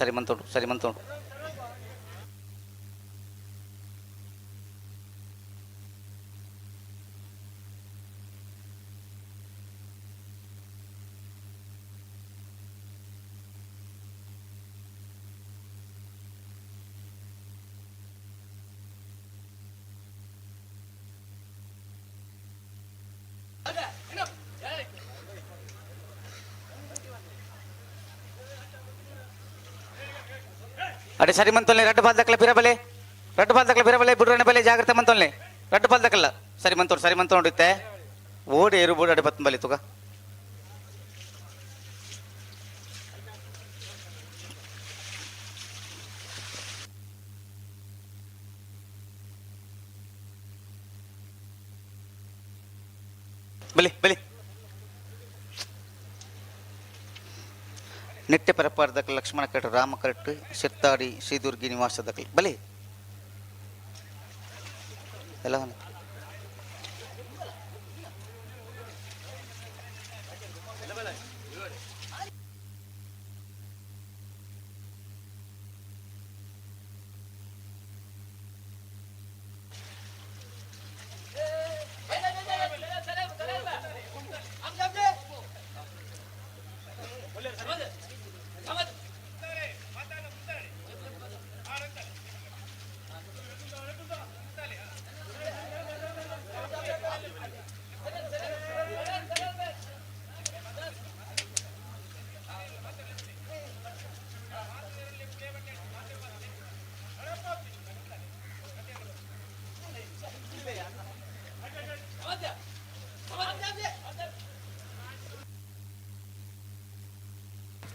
ಸರಿ ಮಂತೋಡು, ಸರಿ ಮಂತೋಡು. ಅಡೆ ಸರಿ ಮಂತೊಲ್ನೆ, ರಡ್ಡು ಪಾಲ್ದಕ್ಕಲ ಪಿರಬಲೆ, ರಡ್ಡು ಪಾಲ್ದಕ್ಕಲ ಪಿರಬಲೆ, ಬುಡ್ರನೆ ಬಲೆ, ಜಾಗ್ರತೆ ಮಂತೊಲ್ನೆ, ರಡ್ಡು ಪಾಲ್ದಕ್ಕಲ್ಲ. ಸರಿ ಮಂತೋಡು, ಸರಿ ಮಂತೋಡು. ಇತ್ತೆ ಓಡಿ ಏರು ಬೋಡು ಅಡೆ ಬತ್ತನ್ ಬಲಿ ತುಗ. ಬಲಿ ಬಲಿ. ನೆಟ್ಟೆ ಪರಪಾರ್ದಕಲ್ ಲಕ್ಷ್ಮಣ ಕರೆಕ್ಟ್, ರಾಮ ಕರೆಕ್ಟ್, ಶಿರ್ತಾಡಿ ಶ್ರೀದುರ್ಗಿ ನಿವಾಸದಕಲ್ ಬಲಿ ಎಲ್ಲ.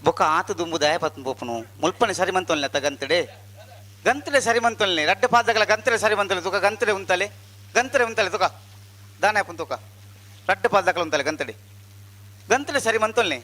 ಬೊಕ್ಕ ಆತ ದುಂಬು ದಾಯ ಪತ್ನ ಪೋಪುನು. ಮುಲ್ಪನೆ ಸರಿ ಮಂತೊಲ್ನೆ ಅತ್ತ ಗಂತಡೆ, ಗಂತಡೆ ಸರಿ ಮಂತೊಲ್ನೆ. ರಡ್ಡು ಪಾದಗಳ ಗಂತಡೆ ಸರಿ ಮಂತೊಲ್ನೆ ತುಕ. ಗಂತಡೆ ಉಂತಲೆ, ಗಂತಡೆ ಉಂತಲೆ ತುಕ. ದಾನ ಆಪುನ್ ತುಕ. ರಡ್ಡು ಪಾದಗಳ ಉಂತಲೆ ಗಂತಡೆ, ಗಂತಡೆ ಸರಿ ಮಂತೊಲ್ನೆ.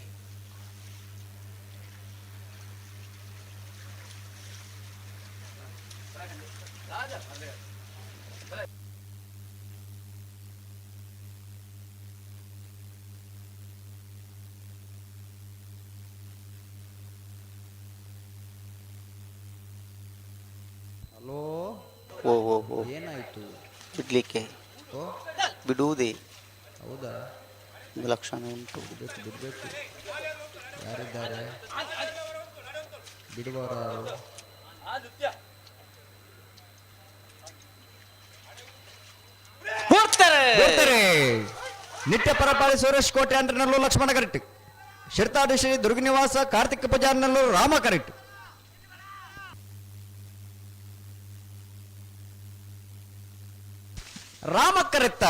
ಹಲೋ. ಓ ಓ ಓ. ಏನಾಯ್ತು? ಬಿಡ್ಲಿಕ್ಕೆ ಓ. ಬಿಡುವುದೇ. ಹೌದಾ? ಒಂದು ಲಕ್ಷಣ ಉಂಟು. ಬಿಡಬೇಕು, ಬಿಡಬೇಕು. ಯಾರಿದ್ದಾರೆ? ಬಿಡುವವರು ಯಾರು? ಹೋಗ್ತಾರೆ. ಬರ್ತಾರೆ. ನಿತ್ಯ ಪರಪಾಳಿ ಸುರೇಶ್ ಕೋಟೆ ಅಂದ್ರನಲ್ಲೂ ಲಕ್ಷ್ಮಣ ಕರೆಕ್ಟ್, ಶಿರ್ತಾಡಿ ಶ್ರೀ ದುರ್ಗನಿವಾಸ ಕಾರ್ತಿಕ್ ಪೂಜಾರ್ನಲ್ಲೂ ರಾಮ ಕರೆಕ್ಟ್. ರಾಮ ಕರೆತ್ತ,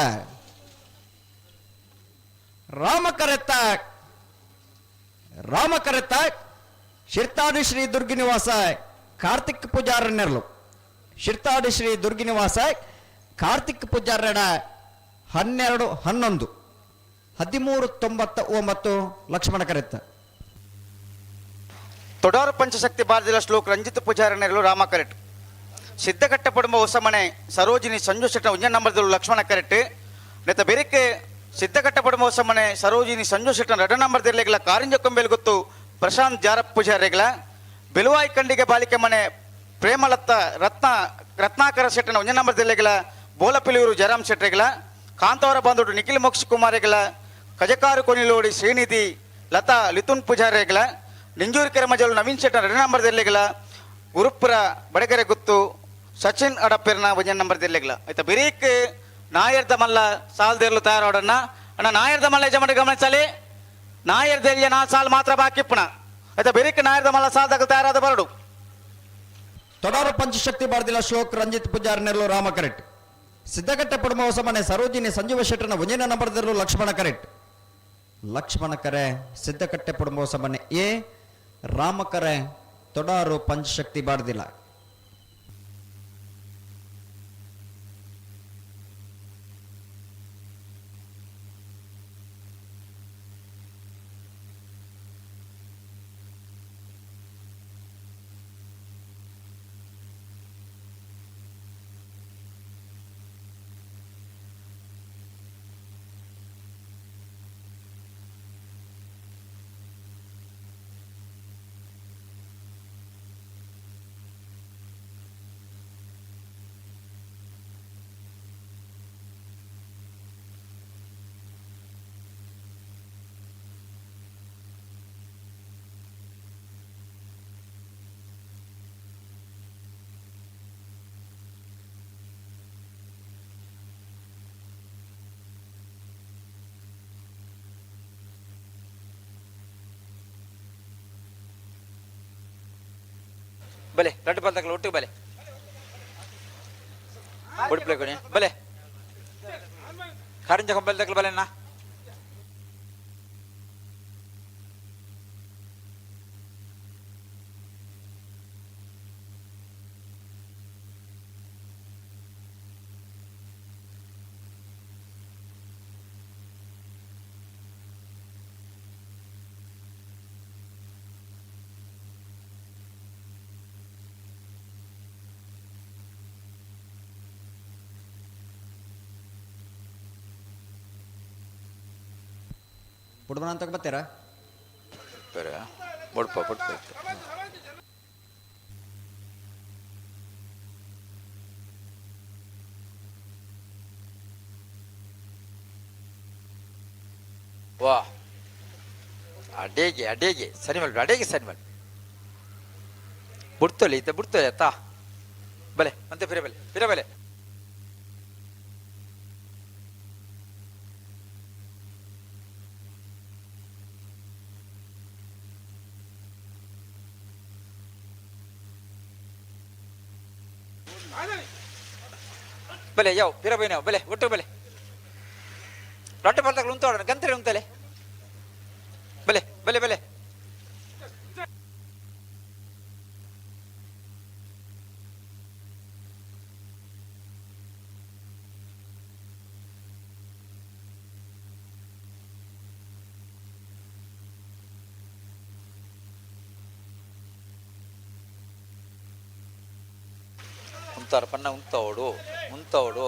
ರಾಮ ಕರೆತ್ತ, ರಾಮ ಕರೆತ್ತ. ಶಿರ್ತಾಡಿ ಶ್ರೀ ದುರ್ಗಿನಿವಾಸ ಕಾರ್ತಿಕ್ ಪೂಜಾರನೆರ್ಲು, ಶಿರ್ತಾಡಿ ಶ್ರೀ ದುರ್ಗಿನಿವಾಸ ಕಾರ್ತಿಕ್ ಪೂಜಾರಡ. 12-11, 13-99 ಲಕ್ಷ್ಮಣ ಕರೆತ್ತ. ತೊಡಾರು ಪಂಚಶಕ್ತಿ ಬಾರದಿಲ ಶ್ಲೋಕ್ ರಂಜಿತ್ ಪೂಜಾರನೆರಲು ರಾಮ ಕರೆಕ್ಟ್. ಸಿದ್ಧಕಟ್ಟ ಪಡುಂಬ ಹೊಸಮನೆ ಸರೋಜಿನಿ ಸಂಜು ಶೆಟ್ಟ ಒಂಜ ನಂಬರ್ದಲು ಲಕ್ಷ್ಮಣ ಕರೆಕ್ಟ್. ನೆತ್ತ ಬೆರಿಕೆ ಸಿದ್ಧಕಟ್ಟ ಪಡುಂಬ ಹೊಸಮನೆ ಸರೋಜಿನಿ ಸಂಜು ಶೆಟ್ಟನ ರಡ ನಂಬರ್ ದಿರ್ಲೆಗ್ಲ ಕಾರಿಂಜ ಕೊಂಬೆಲ್ ಗೊತ್ತು ಪ್ರಶಾಂತ್ ಜಾರಪ್ ಪೂಜಾರಿಗಳ. ಬೆಲುವಾಯಿ ಕಂಡಿಗೆ ಬಾಲಿಕೆ ಮನೆ ಪ್ರೇಮಲತ್ತ ರತ್ನ ರತ್ನಾಕರ ಶೆಟ್ಟನ ಒಂಜ ನಂಬರ್ ದಿರ್ಲೆಗ್ಲ ಬೋಲಪಿಲಿಯೂರು ಜಯರಾಮ್ ಶೆಟ್ಟರೆಗಳ. ಕಾಂತವರ ಬಂದೋಡು ನಿಖಿಲ್ ಮೋಕ್ಷ ಕುಮಾರಿಗಳ. ಕಜಕಾರು ಕೊನಿಲೋಡಿ ಶ್ರೀನಿಧಿ ಲತಾ ಲಿತುನ್ ಪೂಜಾರಿಗಳ. ನಿಂಜೂರು ಕೆರಮಜಲು ನವೀನ್ ಶೆಟ್ಟನ ರಡ ನಂಬರ್ ದಿರ್ಲೆಗ್ಲ ಗುರುಪುರ ಬಡಗೆರೆ ಗುತ್ತು ಸಚಿನ್ ಅಡಪ್ಪೆರ್ನ ಒಂಜ ನಂಬರ್ ದಿರ್ಲೆಗ್ಲ. ಆಯ್ತಾ, ಬಿರೀಕ್ ನಾಯರ್ದ ಮಲ್ಲ ಸಾಲ್ದೇರ್ಲು ತಯಾರಾಡಣ್ಣ. ಅಣ್ಣ, ನಾಯರ್ದ ಮಲ್ಲ ಯಜಮಾನ ಗಮನಿಸಲಿ. ನಾಯರ್ ದೆಲ್ಲಿಯ ನಾ ಸಾಲ್ ಮಾತ್ರ ಬಾಕಿ ಪುಣ. ಆಯ್ತಾ, ಬೆರಿಕ್ ನಾಯರ್ದ ಮಲ್ಲ ಸಾಲ್ದಾಗ ತಯಾರಾದ ಬರಡು. ತೊಡಾರು ಪಂಚಶಕ್ತಿ ಬಾರ್ದಿಲ ಶ್ಲೋಕ್ ರಂಜಿತ್ ಪೂಜಾರ್ನೆರ್ಲು ರಾಮ ಕರೆಕ್ಟ್. ಸಿದ್ಧಕಟ್ಟೆ ಪಡುಮ ಹೊಸಮನೆ ಸರೋಜಿನಿ ಸಂಜೀವ ಶೆಟ್ಟನ ಒಂಜಿನ ನಂಬರ್ದಿರಲು ಲಕ್ಷ್ಮಣ ಕರೆಕ್ಟ್. ಲಕ್ಷ್ಮಣ ಕರೆ ಸಿದ್ಧಕಟ್ಟೆ ಪಡುಮ ಹೊಸಮನೆ ಎ, ರಾಮ ಕರೆ ತೊಡಾರು ಪಂಚಶಕ್ತಿ ಬಾರ್ದಿಲ. ಬಲೆ ರಡ್ಡು ಪಲ್ತಕ್ಲ ಒಟ್ಟಿಗೆ ಬಲೆ ಉಡುಪು ಕೊಡಿ ಬಲೆ ಕಾರಿಂಜ ಕೊಂಬಲ್ ತಕ್ಲ ಬಲೆ ಅಣ್ಣ. ಪುಡ್ಬನ ಅಂತ ಬರ್ತೀರಾ? ಬೇರೆ ಬುಡ್ಪ ಬುಡ್ಪ ಇತ್ತು. ವಾ, ಅಡೇಗೆ ಅಡೇಗೆ ಸರಿ ಮಲ್ಪ, ಅಡೇಗೆ ಸರಿ ಮಲ್ಪ. ಬುಡ್ತೊಲಿ ಇತ್ತ ಬುಡ್ತೊಲಿ ಅತ್ತಾ. ಬಲೆ ಮತ್ತೆ ಫಿರ ಬಲೆ ಫಿರ ಬಲೆ. ಬಲೆ ಯಾವ ಪಿರ ಬೈನ ಬಲೆ ಒಟ್ಟು ಬಲೆ. ರೊಟ್ಟೆ ಪಲ್ತಗಳು ಉಂತೋಡ ಗಂತರೆ ಉಂತಲೆ. ಬಲೆ ಬಲೆ ಬಲೆ. ಉಂತಾರ ಪನ್ನ ಉಂತವಡು ಉಂತವಡು.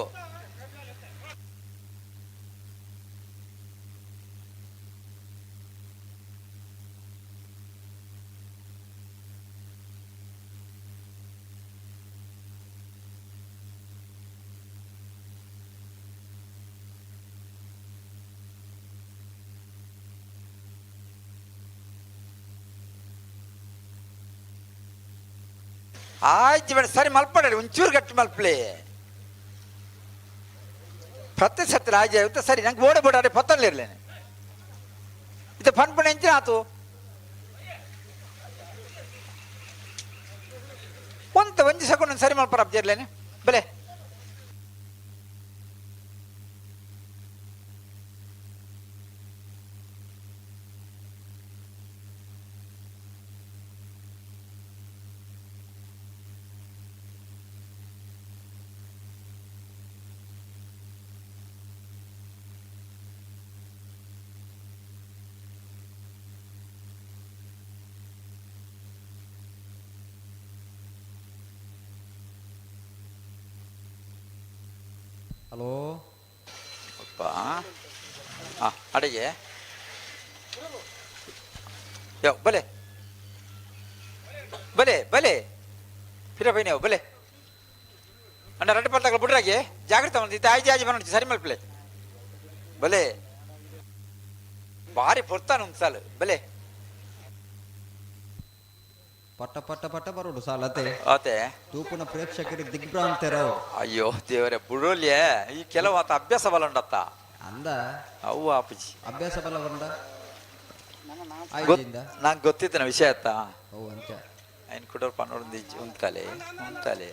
ಆಯ್ತು ಬೇಡ, ಸರಿ ಮಲ್ಪಡ, ಒಂಚೂರು ಗಟ್ಟಿ ಮಲ್ಪಲೆ. ಪ್ರತಿ ಸತ್ರ ಆಜೆ ಆಗುತ್ತೆ ಸರಿ. ನಂಗೆ ಬೋಡ ಬೋಡ ಅಡೆ ಪತ್ತಲ್ಲಿರ್ಲೇನೆ ಇದು ಪನ್ಪಣೆ ಎಂಚಿನ ಆತು. ಒಂತ ಒಂಜಿ ಸೆಕೆಂಡ್ ಸರಿ ಮಲ್ಪರ ಅಬ್ಜಿರ್ಲೇನೆ ಬಲೆ. ಹಲೋ. ಅಪ್ಪ, ಹಾಂ ಅಡಿಗೆ ಯಾವ ಬಲೆ ಬಲೆ ಬಲೆ ಫಿರ ಬೈನೇವು ಬಲೆ ಅಣ್ಣ. ರಡ್ಡು ಪಲ್ತಗಳು ಬಿಡ್ರಾಗೆ ಜಾಗ್ರತೆ ಒಂದು ಇತ್ತ ಆಯ್ತು ಆಜಿ ಬರೋಣ ಸರಿ ಮಲ್ಪಲೆ ಬಲೆ. ಭಾರಿ ಪೊರ್ತಾನ ಒಂದು ಸಾಲು ಬಲೆ. ಪಟ್ಟ ಪಟ್ಟ ಪಟ್ಟ ಬರೋಡು ಸಾಲತೆ. ಆತೆ. ತೂಪುನ ಪ್ರೇಕ್ಷಕರಿಗೆ ದಿಗ್ಭ್ರಾಂತರವು. ಅಯ್ಯೋ ದೇವರೇ, ಬುಡೋಲ್ಯೆ ಈ ಕೆಲವು ಆತ ಅಭ್ಯಾಸ ಬಲ ಉಂಡತ್ತ. ಅಂದ. ಅವು ಆಪುಜಿ. ಅಭ್ಯಾಸ ಬಲ ಬಂದ ಆಯ್ತಿಂದ. ನಂಗೆ ಗೊತ್ತಿತ್ತಿನ ವಿಷಯ ಆತ. ಓ ಅಂಚ. ఆయన ಕೂಡ ಪನ್ನೊಂದು ಉಂತಾಲೆ ಉಂತಾಲೆ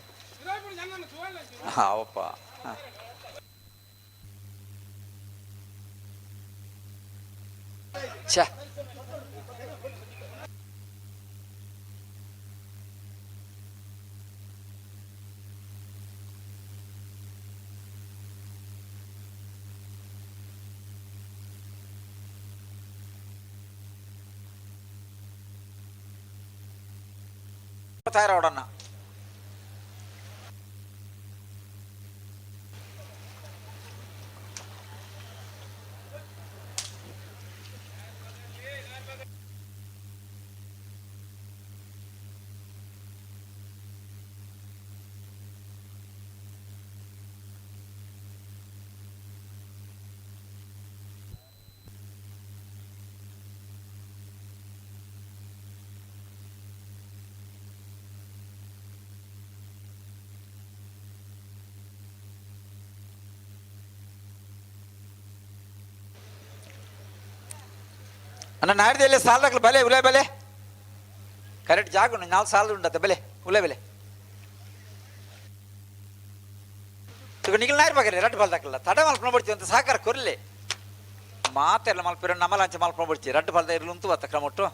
ಅವಪ್ಪ. ಛ, ತಯಾರಾವಡಣ್ಣ. ಅಣ್ಣ, ನಾಡ್ದಲ್ಲಿ ಸಾಲದಾಗ್ಲು ಬಲೆ ಉಲೇ ಬಲೆ. ಕರೆಕ್ಟ್ ಜಾಗ ಉಂಡು ನಾಲ್ ಸಾಲ ಉಂಡತ್ತ ಬೆಲೆ ಉಲ್ಲ ಬೆಲೆ ನಿಗಲ್ ನಾಯಿ ಬಾಗರೆ ರಡ್ಡು ಬಾಲ್ದಾಕಲ್ಲ ತಡ ಮಲ್ಪನ ಬಿಡ್ತೀವಿ ಅಂತ ಸಹಕಾರ ಕೊರ್ಲೆ ಮಾತೆಲ್ಲ ಮಲ್ಪಿರ ನಮ್ಮಲ ಅಂಚ ಮಲ್ಪನ ಬಿಡ್ತೀವಿ ರಡ್ಡು ಬಾಲ್ದ ಇರ್ಲು ಉಂತು ಬತ್ತ ಕ್ರಮೊಟ್ಟು.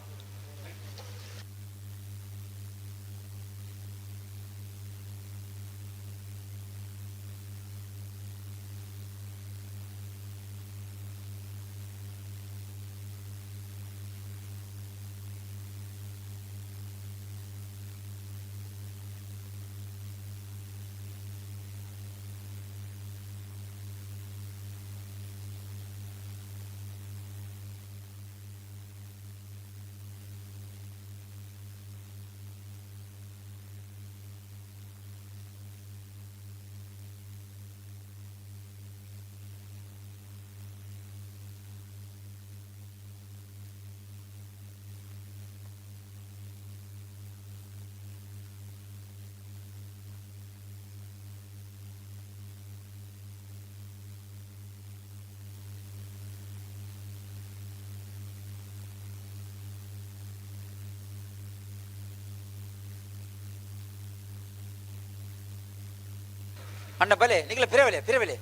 ಅಣ್ಣ ಬಲೆ ನಿಗಲ ಪಿರಬಲೆ ಪಿರಬಲೆ.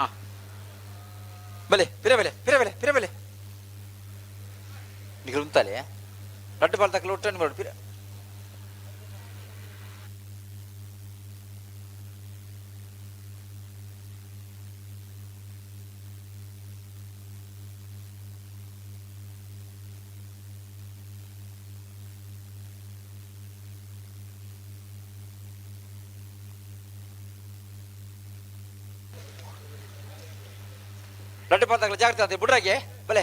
ಆ ಬಲೆ ಪಿರಬಲೆ ಪಿರಬಲೆ ಪಿರಬಲೆ ನಿಗಲು ಉಂತಾಲೆ ರಡ್ಡು ಬಾಲ್ ತಕ್ಕಲು ಒಟ್ಟನ್ನು ಬರೋಡು ಪಿರ. ರಡ್ಡು ಬಾಲ್ ತಕ್ಕಲು ಜಾಗ್ರತೆ ಆದ್ರೆ ಬುಡ್ರಾಗೆ ಬಲೆ.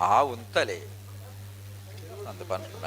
ಆ ಉಂತಲೆ ಅಂದ ಪನ್ಪುಂಡ.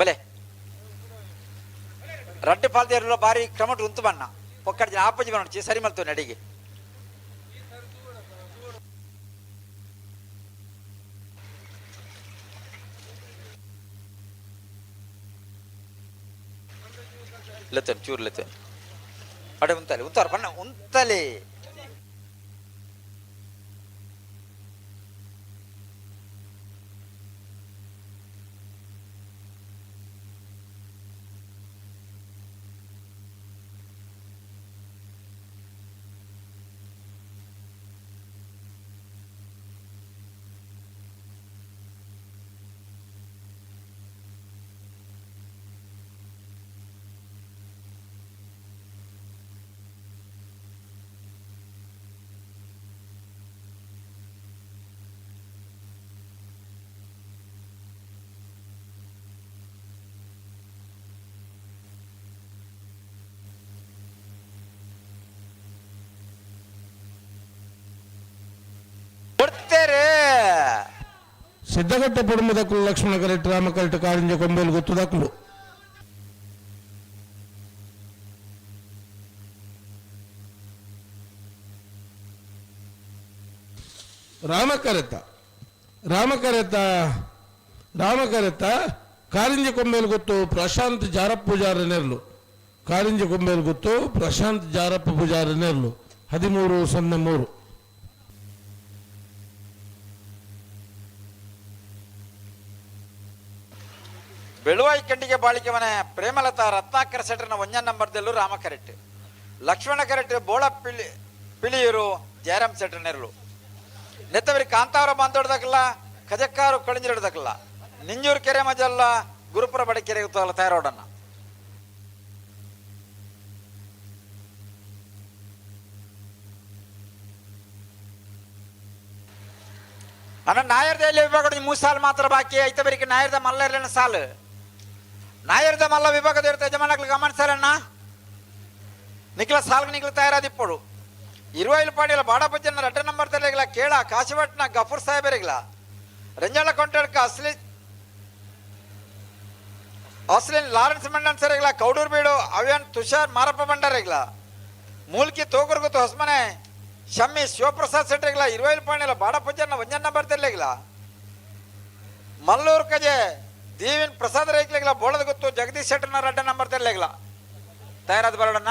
ಬಲೆ ರಡ್ಡು ಪಾಲ್ದೇರುಲ ಬಾರಿ ಕ್ರಮಟ್ ಉಂತು ಬಣ್ಣ ಪೊಕ್ಕಡ ಜನ ಆಪಜಿ ಬಣ್ಣ ಸರಿ ಮಲ್ತು ನಡಿಗೆ. ಲತ್ತನ್ ಚೂರು ಲತ್ತನ್ ಅಡೆ ಉಂತಲೆ ಉಂತಾರ ಬಣ್ಣ ಉಂತಲೆ. ಕೊಡ್ತೇರೆ. ಸಿದ್ಧಗಟ್ಟ ಪಡುಮದಕ್ಕಲು ಲಕ್ಷ್ಮಣ ಕರೆಟ್ ರಾಮ ಕರೆಟ್ ಕಾರಿಂಜ ಕೊಂಬೇಲು ಗೊತ್ತುದಕ್ಕಲು. ರಾಮ ಕರೆತ ರಾಮ ಕರೆತ ರಾಮ ಕರೆತ ಕಾರಿಂಜ ಕೊಂಬೇಲು ಗೊತ್ತು ಪ್ರಶಾಂತ್ ಜಾರಪ್ಪ ಪೂಜಾರ ನೆರ್ಲು. ಕಾರಿಂಜ ಕೊಂಬೇಲು ಗೊತ್ತು ಪ್ರಶಾಂತ್ ಜಾರಪ್ಪ ಪೂಜಾರ ನೆರ್ಲು. 13-03. ಬೆಳುವಾಯಿ ಕಂಡಿಗೆ ಬಾಳಿಕೆ ಮನೆ ಪ್ರೇಮಲತಾ ರತ್ನಾಕರ ಸೆಟ್ರನ ಒಂಜನ್ ನಂಬರ್ ದೆಲ್ಲು ರಾಮ ಕರೆಟ್. ಲಕ್ಷ್ಮಣ ಕರೆಟ್ ಬೋಳ ಪಿಳಿ ಪಿಳಿಯೂರು ಜಯರಾಮ್ ಸೆಟ್ರ ನೆರಳು. ನೆತ್ತವರಿ ಕಾಂತಾವರ ಬಾಂಧೋಡ್ದಕ್ಕಲ್ಲ ಕಜಕ್ಕಾರು ಕಳಿಂಜಿರಡ್ದಕ್ಕಲ್ಲ ನಿಂಜೂರು ಕೆರೆ ಮಜಲ್ಲ ಗುರುಪುರ ಬಡ ಕೆರೆ ತಯಾರೋಡನ್ನ. ಅಣ್ಣ, ನಾಯರ್ದ ಎಲ್ಲಿ ವಿಭಾಗ 3 ಸಾಲು ಮಾತ್ರ ಬಾಕಿ ಐತಬರಿಗೆ. ನಾಯರ್ದ ಮಲ್ಲ ಇರಲಿನ ಸಾಲು, ನಾಯರ್ದ ಮಲ್ಲ ವಿಭಾಗದ ಇರುತ್ತೆ. ಯಜಮಾನಕ್ಲು ಗಮನಿಸಾರಣ್ಣ, ನಿಖಲ ಸಾಲ್ಗೆ ನಿಖಲ ತಯಾರಾದಿಪ್ಪಡು. ಇರುವೈಲು ಪಾಡಿಲ ಬಾಡಪಜ್ಜನ ರಡ್ಡ ನಂಬರ್ ತಲೆಗಿಲ್ಲ ಕೇಳ ಕಾಶಿಪಟ್ನ ಗಫೂರ್ ಸಾಹೇಬರಿಗಿಲ್ಲ ರಂಜಾಳ ಕೊಂಟಡ್ಕ ಅಸ್ಲಿ ಅಸ್ಲಿನ್ ಲಾರೆನ್ಸ್ ಮಂಡನ್ ಸರಿಗಿಲ್ಲ ಕೌಡೂರು ಬೀಡು ಅವ್ಯಾನ್ ತುಷಾರ್ ಮಾರಪ್ಪ ಭಂಡಾರಿಗಿಲ್ಲ ಮೂಲ್ಕಿ ತೋಕುರ್ಗುತ್ತು ಹೊಸಮನೆ ಶಮ್ಮಿ ಶಿವಪ್ರಸಾದ್ ಸೆಟ್ರಿಗಿಲ್ಲ. ಇರುವೈಲು ಪಾಣಿಲ ಬಾಡಪಜ್ಜನ ಒಂಜನ್ ನಂಬರ್ ತಲೆಗಿಲ್ಲ ಮಲ್ಲೂರು ಕಜೆ ದೀವಿನ್ ಪ್ರಸಾದ್ ರೈಕ್ಲಿಗಿಲ್ಲ ಬೋಳದ ಗೊತ್ತು ಜಗದೀಶ್ ಶೆಟ್ಟರ್ನ ರಡ್ಡ ನಂಬರ್ ತರಲಿಲ್ಲ ತಯಾರಾದ ಬರೋಡಣ್ಣ.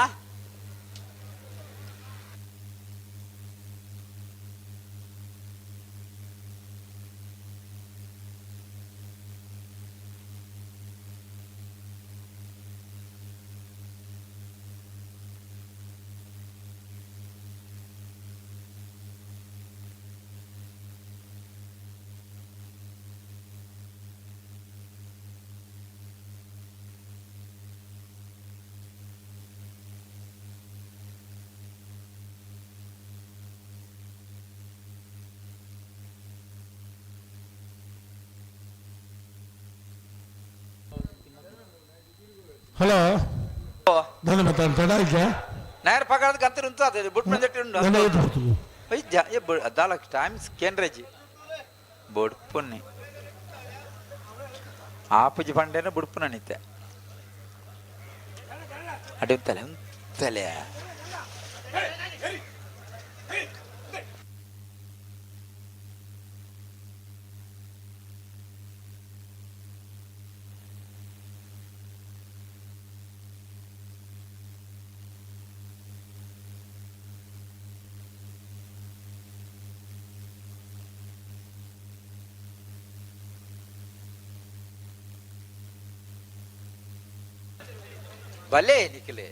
ಹಲೋ, ಧನ್ಯವಾದ ತಡ ಆಯ್ತಾ? ನಾಯರ್ ಪಗಾರದ ಗಂತರು ಉಂಟು, ಅದು ಬುಟ್ ಮಂಜೆಟ್ಟಿ ಉಂಟು. ನನ್ನ ಏತ್ ಬರ್ತದೆ? ವೈದ್ಯ ಏ ದಾಲಕ್ ಟೈಮ್ಸ್ ಕೇಂದ್ರಜಿ ಬೊಡ್ಪುನ್ನಿ ಆಪುಜಿ ಬಂಡೇನ ಬುಡ್ಪು ನನಿತೆ ಅಡಿ ಉಂತಲೆ ಉಂತಲೆ. ಭಲೇ ನಿಖಿಲೆ.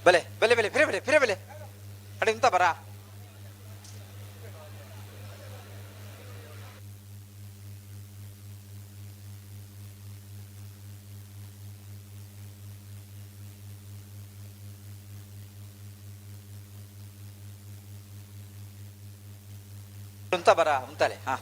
ಬಲೆ ಬಲೆ ಬಲೆ ಫಿರೆ ಬಲೆ ಫಿರೆ ಬಲೆ ಅಡೆ ಇಂತ ಬರ. ಉಂತ ಬರ ಉಂತಲೆ ಹಾ.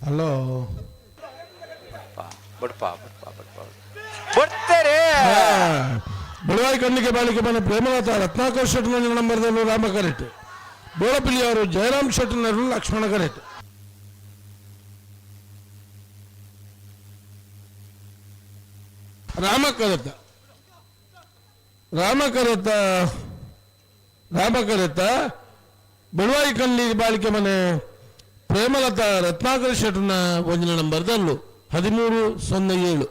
ಹಲೋ. ಬಡ್ಪ ಬಡ್ಪ ಬಡ್ಪ ಬಡ್ತಾರೆ. ಬೆಳವಾಯಿ ಕಣ್ಣಿಗೆ ಬಾಳಿಕೆ ಮನೆ ಪ್ರೇಮಲತಾ ರತ್ನಾಕರ್ ಶೆಟ್ಟನ ನಂಬರ್ದಲ್ಲೂ ರಾಮ ಕರೆಟ್. ಬೋಳಪಿಲಿಯವರು ಜಯರಾಮ್ ಶೆಟ್ಟನರು ಲಕ್ಷ್ಮಣ ಕರೆಟ್. ರಾಮ ಕರೆತ, ರಾಮ ಕರೆತ, ರಾಮ ಕರೆತ. ಬೆಳವಾಯಿ ಕಳ್ಳಿ ಬಾಳಿಕೆ ಮನೆ ಪ್ರೇಮಲತಾ ರತ್ನಾಕರ್ ಶೆಟ್ಟನ ಒಂದಿನ ನಂಬರ್ದಲ್ಲೂ 13-07.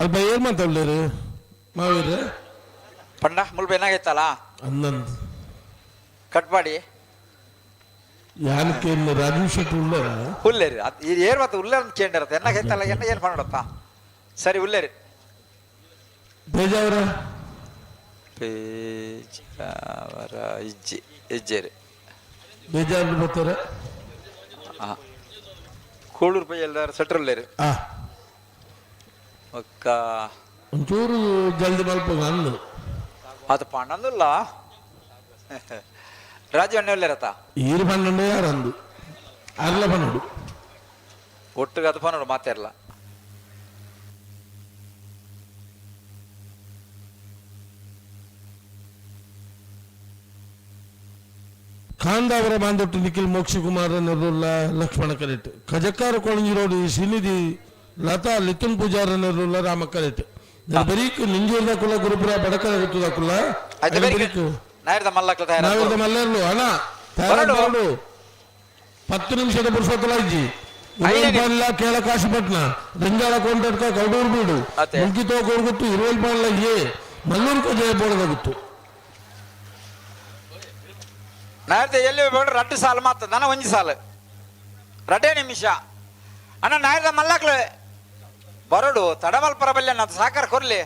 ಅಲ್ಪ ಏನ್ ಮಾತಾಡ್ಲೇರಿ ಮಾವೀರ? ಪಂಡ ಮುಲ್ಪ ಏನಾಗೈತಲ್ಲ? ಅಂದಂದು. ಕಟ್ ಮಾಡಿ. ಯಾನಕ್ಕೆ ರಾಜೀವ್ ಶೆಟ್ಟಿ ಉಳ್ಳಾರ? ಉಲ್ಲೇರಿ, ಅದು ಇದು ಏರ್ ಮತ್ತೆ ಉಲ್ಲೇರ್ ಅಂತ ಕೇಂಡಿರತ್ತೆ. ಎನ್ನಾಗೈತಲ್ಲ, ಎನ್ನ ಏನು ಮಾಡೋಡಪ್ಪ. ಸರಿ, ಉಲ್ಲೇರಿ. ಬೇಜಾವರ? ಪೇಜಾವರ ಇಜ್ಜಿ, ಇಜ್ಜೇರಿ. ಬೇಜಾರು ಬರ್ತಾರೆ. ಹಾಂ, ಕೂಳೂರು ಪೈ ಎಲ್ಲಾರು ಸೆಟ್ರ್ ಉಲ್ಲೇರಿ. ಆ. ಒಕ್ಕ. ಒಂಚೂರು ಜಲ್ದಿ ಮಲ್ಪ ಅಂದು. ಅದು ಪಣ್ಣಂದುಲ್ಲ, ರಾಜು ಅಣ್ಣ ಉಲ್ಲೇರತ್ತ. ಈರು ಪನ್ನೊಂಡು ಯಾರಂದು ಅರ್ಲ ಪನ್ನೊಂಡು. ಒಟ್ಟಿಗೆ ಅದು ಪನ್ನೋಡು ಮಾತಾಡಲ್ಲ. ಕಾಂದಾವರ ಬಾಂದೊಟ್ಟು ನಿಖಿಲ್ ಮೋಕ್ಷಕುಮಾರ ನೆರುಲ್ಲ ಲಕ್ಷ್ಮಣ ಕರೆಟ್. ಕಜಕ್ಕಾರ ಕೊಳಂಜಿ ರೋಡ್ ಶ್ರೀನಿಧಿ ಲತಾ ಲಿತುನ್ ಪೂಜಾರ ನೆರುಲ್ಲ ರಾಮ ಕರೆಟ್. ಬರೀಕ್ ನಿಂಜೂರ್ದ ಕುಲ ಗುರುಪುರ ಬಡಕರ ಗೊತ್ತದ ಕುಲ. ಆಯ್ತು, ಬರೀಕ್. ನಾಯರ್ದ ಮಲ್ಲಕ್ಲ ತಯಾರ. ನಾವಿರ್ದ ಮಲ್ಲೇರ್ಲು ಅಣ್ಣ. ಬರಡು. ತಯಾರು. 10 ನಿಮಿಷದ ಪುರುಷೋತ್ತಲ ಇಜ್ಜಿ. ಐದನೇ. ಇರುವಲ್ ಕೇಳಕಾಶಿಪಟ್ನ ರಿಂಜಾಳ ಕೊಂಡಡ್ಕ ಕೌಡೂರು ಬೀಡು. ಅತ್ತೆ. ಮುಲ್ಕಿತೋ ಕೊರ್ಗುತ್ತು ಇರುವಲ್ ಪಾಂಡ್ಲ ಎ ಮಲ್ಲೂರು ಜಯ ಬೋಡದ ಗೊತ್ತು. ನಾಯರ್ದ ಎಲ್ಲಿ ಬೇಡ, ರಡ್ಡು ಸಾಲು ಮಾತ್ರ ನನ್ನ ಒಂಜಿ ಸಾಲು, ರಡ್ಡೇ ನಿಮಿಷ ಅಣ್ಣ. ನಾಯರ್ದ ಮಲ್ಲಕ್ಲು ಬರಡು, ತಡಮಲ್ ಪರಬಲ್ಯ ಅದು ಸಾಕಾರ ಕೊರ್ಲಿ.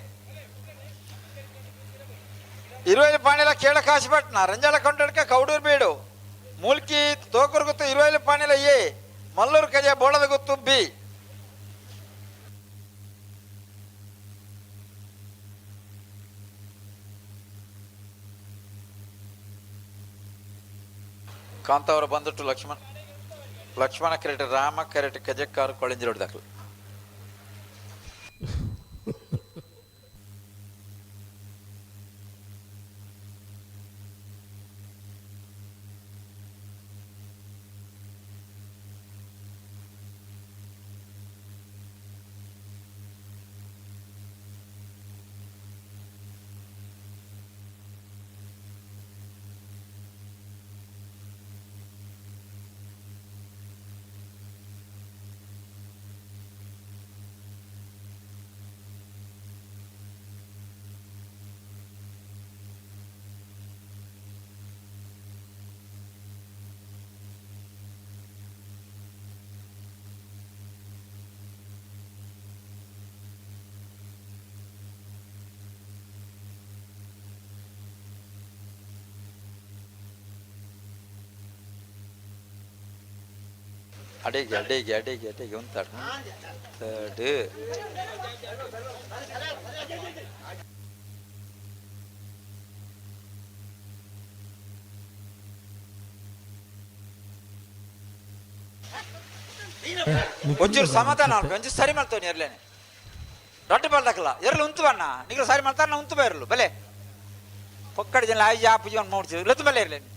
ಇರುವೈಲು ಪಾಣಿಲ ಕೇಳ ಕಾಶಿಪಟ್ನ ರಂಜಾಳ ಕೊಂಡಡ್ಕ ಕೌಡೂರು ಬೀಡು, ಮೂಲ್ಕಿ ತೋಕೂರು ಗುತ್ತು ಇರುವೈಲು ಪಾಣಿಲ ಎ, ಮಲ್ಲೂರು ಕಜೆ ಬೋಳದ ಗುತ್ತು ಬಿ. ಕಾಂತಾವರ ಬಂದಿಟ್ಟು ಲಕ್ಷ್ಮಣ, ಲಕ್ಷ್ಮಣ ಕರೆಟ್, ರಾಮ ಕರೆಟ್, ಕಜಕ್ಕಾರು ಕೊಳಂಜಿ ರೋಡ್ ದಾಖಲು. ಅಡಿಗೆ ಅಡಿಗೆ ಅಡಿಗೆ ಅಡಿಗೆ ಉಂತಾಡು ತಡು. ಒಂಚೂರು ಸಮಾಧಾನ ಅಲ್ಪ, ಒಂಚೂರು ಸರಿ ಮಾಡ್ತೇವೆ ಎರ್ಲೇನೆ. ರೊಟ್ಟಿ ಬಾಲ್ದಕ್ಕಲ್ಲ ಎರ್ಲು ಉಂತು ಬಣ್ಣ ನಿಗ್ಲು ಸರಿ ಮಾಡ್ತಾರೆ. ನಾ ಉಂತು ಬೈರ್ಲು ಬಲೆ ಪೊಕ್ಕಡಿ ಜನ ಆಯ್ಜಿ ಆಪು ಜೀವನ ಮಾಡ್ತೀವಿ ಲತ್ತು ಬಲೆ ಇರ್ಲೇನೆ.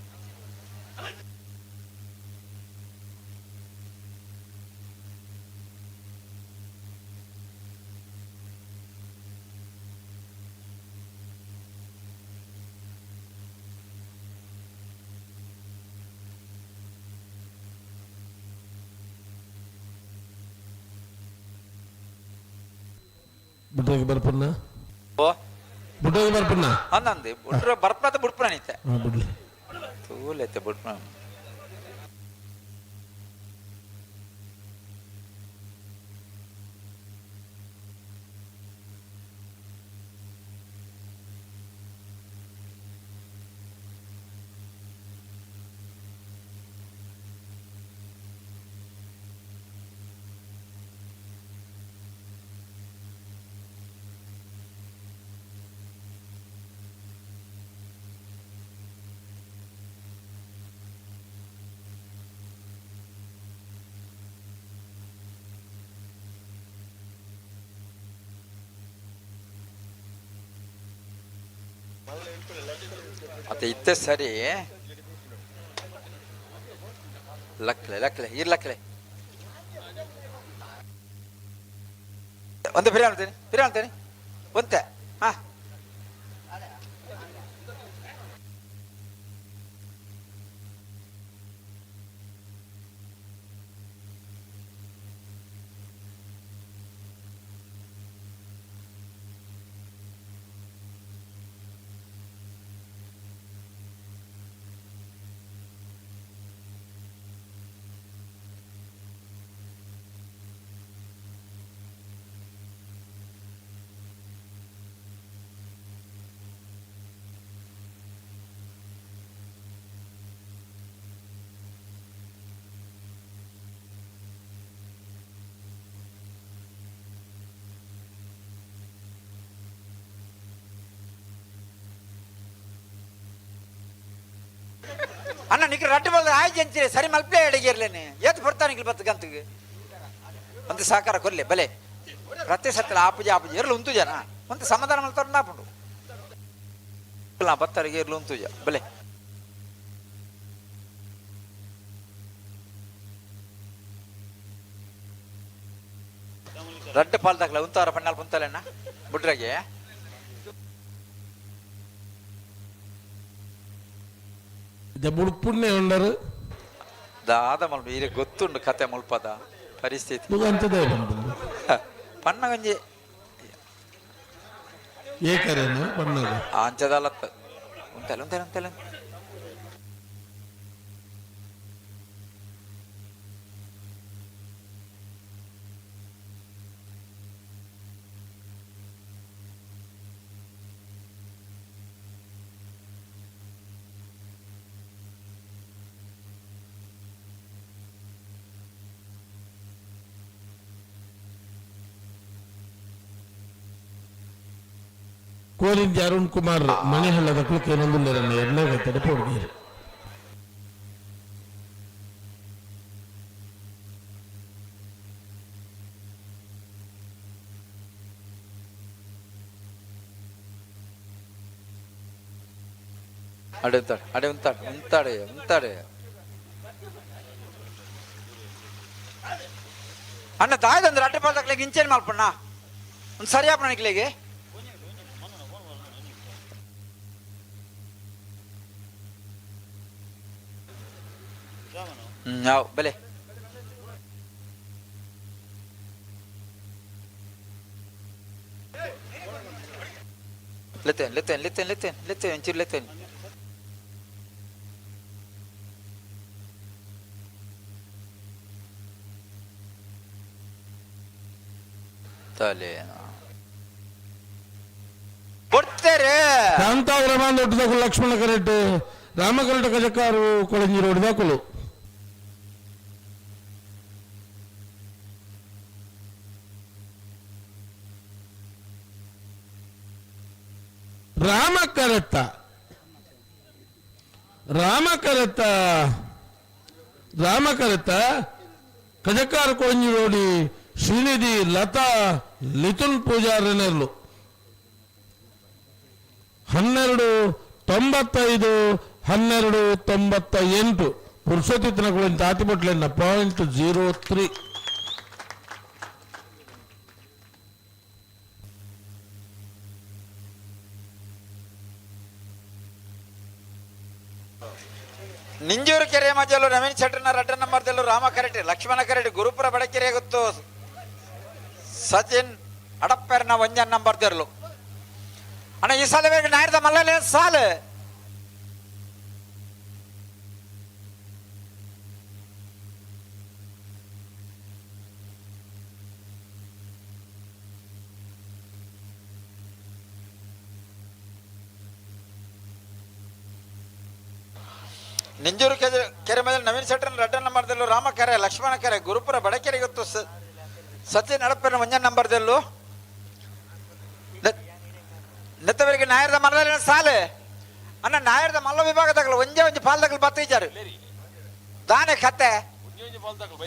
ಬುಡ್ಡೋಗಿ ಬರ್ಪನ್ನ. ಓ. ಬುಡ್ಡೋಗಿ ಬರ್ಪನ್ನ. ಅಂದಂದು ಬುಟ್ರ ಬರ್ಪದ ಬುಡ್ಪುನ ನಿತ್ತೆ. ಹಾ, ಬಿಡ್ಲಿ. ತೂಲೈತೆ ಬುಡ್ಪುನ. ಮತ್ತೆ ಇತ್ತೆ ಸರಿ. ಲಕ್ಲೆ ಲಕ್ಲೆ ಇರ್ ಲಕ್ಲೆ. ಒಂದು ಬಿರಿಯಾನಿ ಅಂತೇನೆ, ಬಿರಿಯಾನಿ ಅಂತೇನೆ ಒಂತೆ. ಹಾ, ಅಣ್ಣ, ನಿಕ್ರೆ ರಡ್ಡು ಬಲ್ದ ಆಯ್ತು ಅಂತೀರಿ. ಸರಿ ಮಲ್ಪ್ಲೇ ಅಡಿಗಿರ್ಲೇನೆ ಏತ್ ಬರ್ತಾನೆ ನಿಕ್ಲು ಬತ್ತು ಗಂತಿಗೆ ಒಂದು ಸಹಕಾರ ಕೊರ್ಲೆ ಬಲೆ. ಪ್ರತಿ ಸತ್ತಲ ಆಪುಜಿ ಆಪುಜಿ ಇರ್ಲು ಉಂತು ಜನ ಒಂದು ಸಮಾಧಾನ ಮಲ್ತಾರ ನಾಪುಂಡು ಬತ್ತರಿಗೆ ಇರ್ಲು ಉಂತುಜ ಬಲೆ. ರಡ್ಡು ಪಾಲ್ ದಾಖಲ ಉಂತಾರ ಪಣ್ಣಾಲ್ ಪುಂತಾಲೆಣ್ಣ ಬುಡ್ರಗೆ. ಬುಡ್ಪುಣ್ಯ ಉಂಡರು. ದಾದ ಮಲ್ಪ ಈರೆ ಗೊತ್ತುಂಡು ಕತೆ ಮುಲ್ಪದ ಪರಿಸ್ಥಿತಿ. ಅಂಚದೇ ಬಂದು. ಪಣ್ಣ ಒಂಜಿ. ಏಕರೇನು ಬಣ್ಣದ. ಅಂಚದಲತ್ತ ಉಂತಲ್ಲ ಉಂತಲ್ಲ ಉಂತಲ್ಲ. ಕೋರಿಂಜಿ ಅರುಣ್ ಕುಮಾರ್ ಮಣಿಹಳ್ಳದ ಕುಲಕ್ಕೆ ಎರಡನೇ ತಡಪು ಹುಡುಗಿಯರು. ಅಡೆ ಉಂತಾಡು, ಅಡೆ ಉಂತಾಡು, ಉಂತಾಡೆ ಉಂತಾಡೆ. ಅಣ್ಣ, ದಾಯದಂದ್ರೆ ಅಡ್ಡ ಪಾಲ್ದಾಕ್ಲಿಗೆ ಇಂಚೇನು ಮಲ್ಪಣ್ಣ ಒಂದು ಸರಿ ಆಪಣ ನಿಕ್ಲಿಗೆ. ಯಾವ ಬೆಲೆ ಲೆತ್ತೇನೆ ಲೆತ್ತೇನೆ ಲೆತ್ತೇನೆ ಲೆತ್ತೇನೆ ಲೆತ್ತೇನೆ ಒಂಚೂರು ಲೆತ್ತೇನೆ. ತಲೆ ಕೊಡ್ತೇರೆ. ಕಾಂತಾವರ ದೊಡ್ಡದಾಕುಲು ಲಕ್ಷ್ಮಣ ಕರೆಟ್, ರಾಮ ಕರೆಟ್ ಕಜಕಾರು ಕೊಳಂಜಿ ರೋಡ್ ದಾಕುಲು. ರಾಮ ಕರೆತ್ತ, ರಾಮ ಕರೆತ್ತ, ರಾಮ ಕರೆತ್ತ ಕಜಕಾರ ಕೊಳಂಜಿ ರೋಡಿ ಶ್ರೀನಿಧಿ ಲತಾ ಲಿತುಲ್ ಪೂಜಾರನೆರ್ಲು. 12.95, 12.98. ಪುರುಷೋತ್ತಿನ ತಾತಿಬೊಟ್ಲೆನ್ನ 0.03. ನಿಂಜೂರು ಕೆರೆ ಮಜಲು ನವೀನ್ ಶೆಟ್ಟರ್ನ ರಡ್ಡ ನಂಬರ್ದಲ್ಲೂ ರಾಮ ಕರೆಟಿ, ಲಕ್ಷ್ಮಣ ಕರೆಟಿ. ಗುರುಪುರ ಬಡಕೆರೆ ಗೊತ್ತು ಸಚಿನ್ ಅಡಪ್ಪೆರ್ನ ಒಂಜನ್ ನಂಬರ್ ತೆರಲು. ಅಣ್ಣ, ಈ ಸಾಲ ಬೇಗ ನಾಯರ್ದ ಮಲ್ಲಲೆ ಸಾಲು. ನಿಂಜೂರು ಕೆರೆ ಕೆರೆ ಮೇಲೆ ನವೀನ್ ಶೆಟ್ಟರ್ನ ರಡ್ಡ ನಂಬರ್ದಲ್ಲೂ ರಾಮ ಕರೆ, ಲಕ್ಷ್ಮಣ ಕರೆ. ಗುರುಪುರ ಬಡಕೆರೆ ಗೊತ್ತು ಸಚಿನ್ ಅಡಪ್ಪೆರ್ನ ಒಂಜನ್ ನಂಬರ್ದಲ್ಲೂ. ನೆತ್ತವರಿಗೆ ನಾಯರ್ದ ಮಲ್ಲ ಸಾಲು. ಅಣ್ಣ, ನಾಯರ್ದ ಮಲ್ಲ ವಿಭಾಗದಾಗಲ ಒಂಜೇ ಒಂಜಿ ಪಾಲ್ದಾಗಲು ಬತ್ತಿಜಾರು ದಾನೆ ಕತ್ತೆ.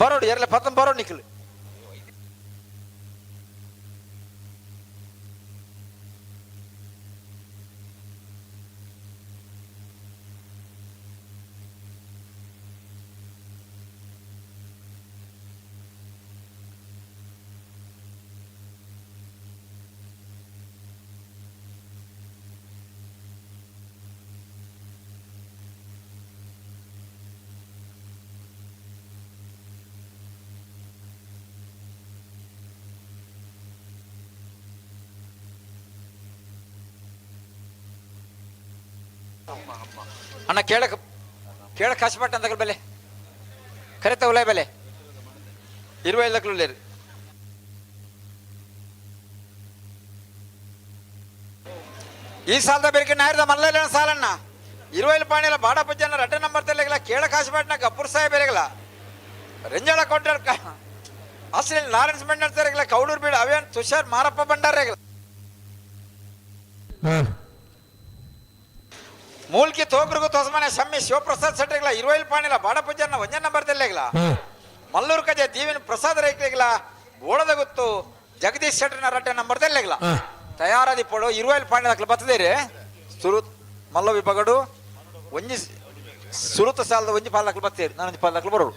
ಬರೋಡು ಎರಲೆ ಪತ್ತಂ ಬರೋಡು ನಿಖಲ್. ಅಣ್ಣ ಕೇಳಕ್ ಕೇಳಕ್ ಕಷ್ಟಪಟ್ಟ ಅಂತ ಬೆಲೆ ಕರೆತ ಉಲೈ ಬೆಲೆ ಇರುವ ಇಲ್ಲಕ್ಲು ಉಳ್ಳೇರು. ಈ ಸಾಲದ ಬೇರೆ ನಾಯರ್ದ ಮಲ್ಲೈಲ ಸಾಲಣ್ಣ ಇರುವೈಲ್ ಪಾಣಿಲ ಬಾಡಪಜ್ಜನ ರಡ್ಡ ನಂಬರ್ ತೆಲೆಗಲ ಕೇಳ ಕಾಶಪಟ್ನ ಗಪ್ಪುರ್ ಸಾಹೇಬ್ ಎರೆಗಲ ರೆಂಜಾಳ ಕೊಂಡರ್ ಅಸಲಿ ಲಾರೆನ್ಸ್ ಬಂಡಾರ್ ತೆರೆಗಲ ಕೌಡೂರ್ ಬೀಡು ಅವೇನ್ ತುಷಾರ್ ಮಾರಪ್ಪ ಬಂಡಾರ್ ಹಾ. ಮೂಲ್ಕಿ ತೋಕ್ರಿಗೂ ತೋಸಮನೆ ಶಮ್ಮಿ ಶಿವಪ್ರಸಾದ್ ಸೆಟ್ರಿಗಳ ಇರುವೈಲ್ ಪಾಣಿಲ ಬಾಡಪಜ್ಜನ ಒಂಜನ ನಂಬರ್ ತೆಲೆಗಲ ಹಾ. ಮಲ್ಲೂರು ಕಜೆ ದೀವಿನ ಪ್ರಸಾದ್ ರೈಕ್ಲೆಗ್ಲ ಬೋಳದ ಗೊತ್ತು ಜಗದೀಶ್ ಶೆಟ್ಟರ್ನ ರಡ್ಡ ನಂಬರ್ ತೆಲೆಗಲ ಹಾ. ತಯಾರಾದಿ ಪೋಡು ಇರುವೈಲ್ ಪಾಣಿದಾಕ್ಲು ಬತ್ತದೇರಿ ಸುರು ಮಲ್ಲ ವಿಭಾಗಡು ಒಂಜಿ ಸುರುತ ಸಾಲದ ಒಂಜಿ ಪಾಲ್ದಾಕ್ಲು ಬತ್ತೇರಿ ನಾನೊಂಜಿ ಪಾಲ್ದಾಕ್ಲು ಬರೋಡು.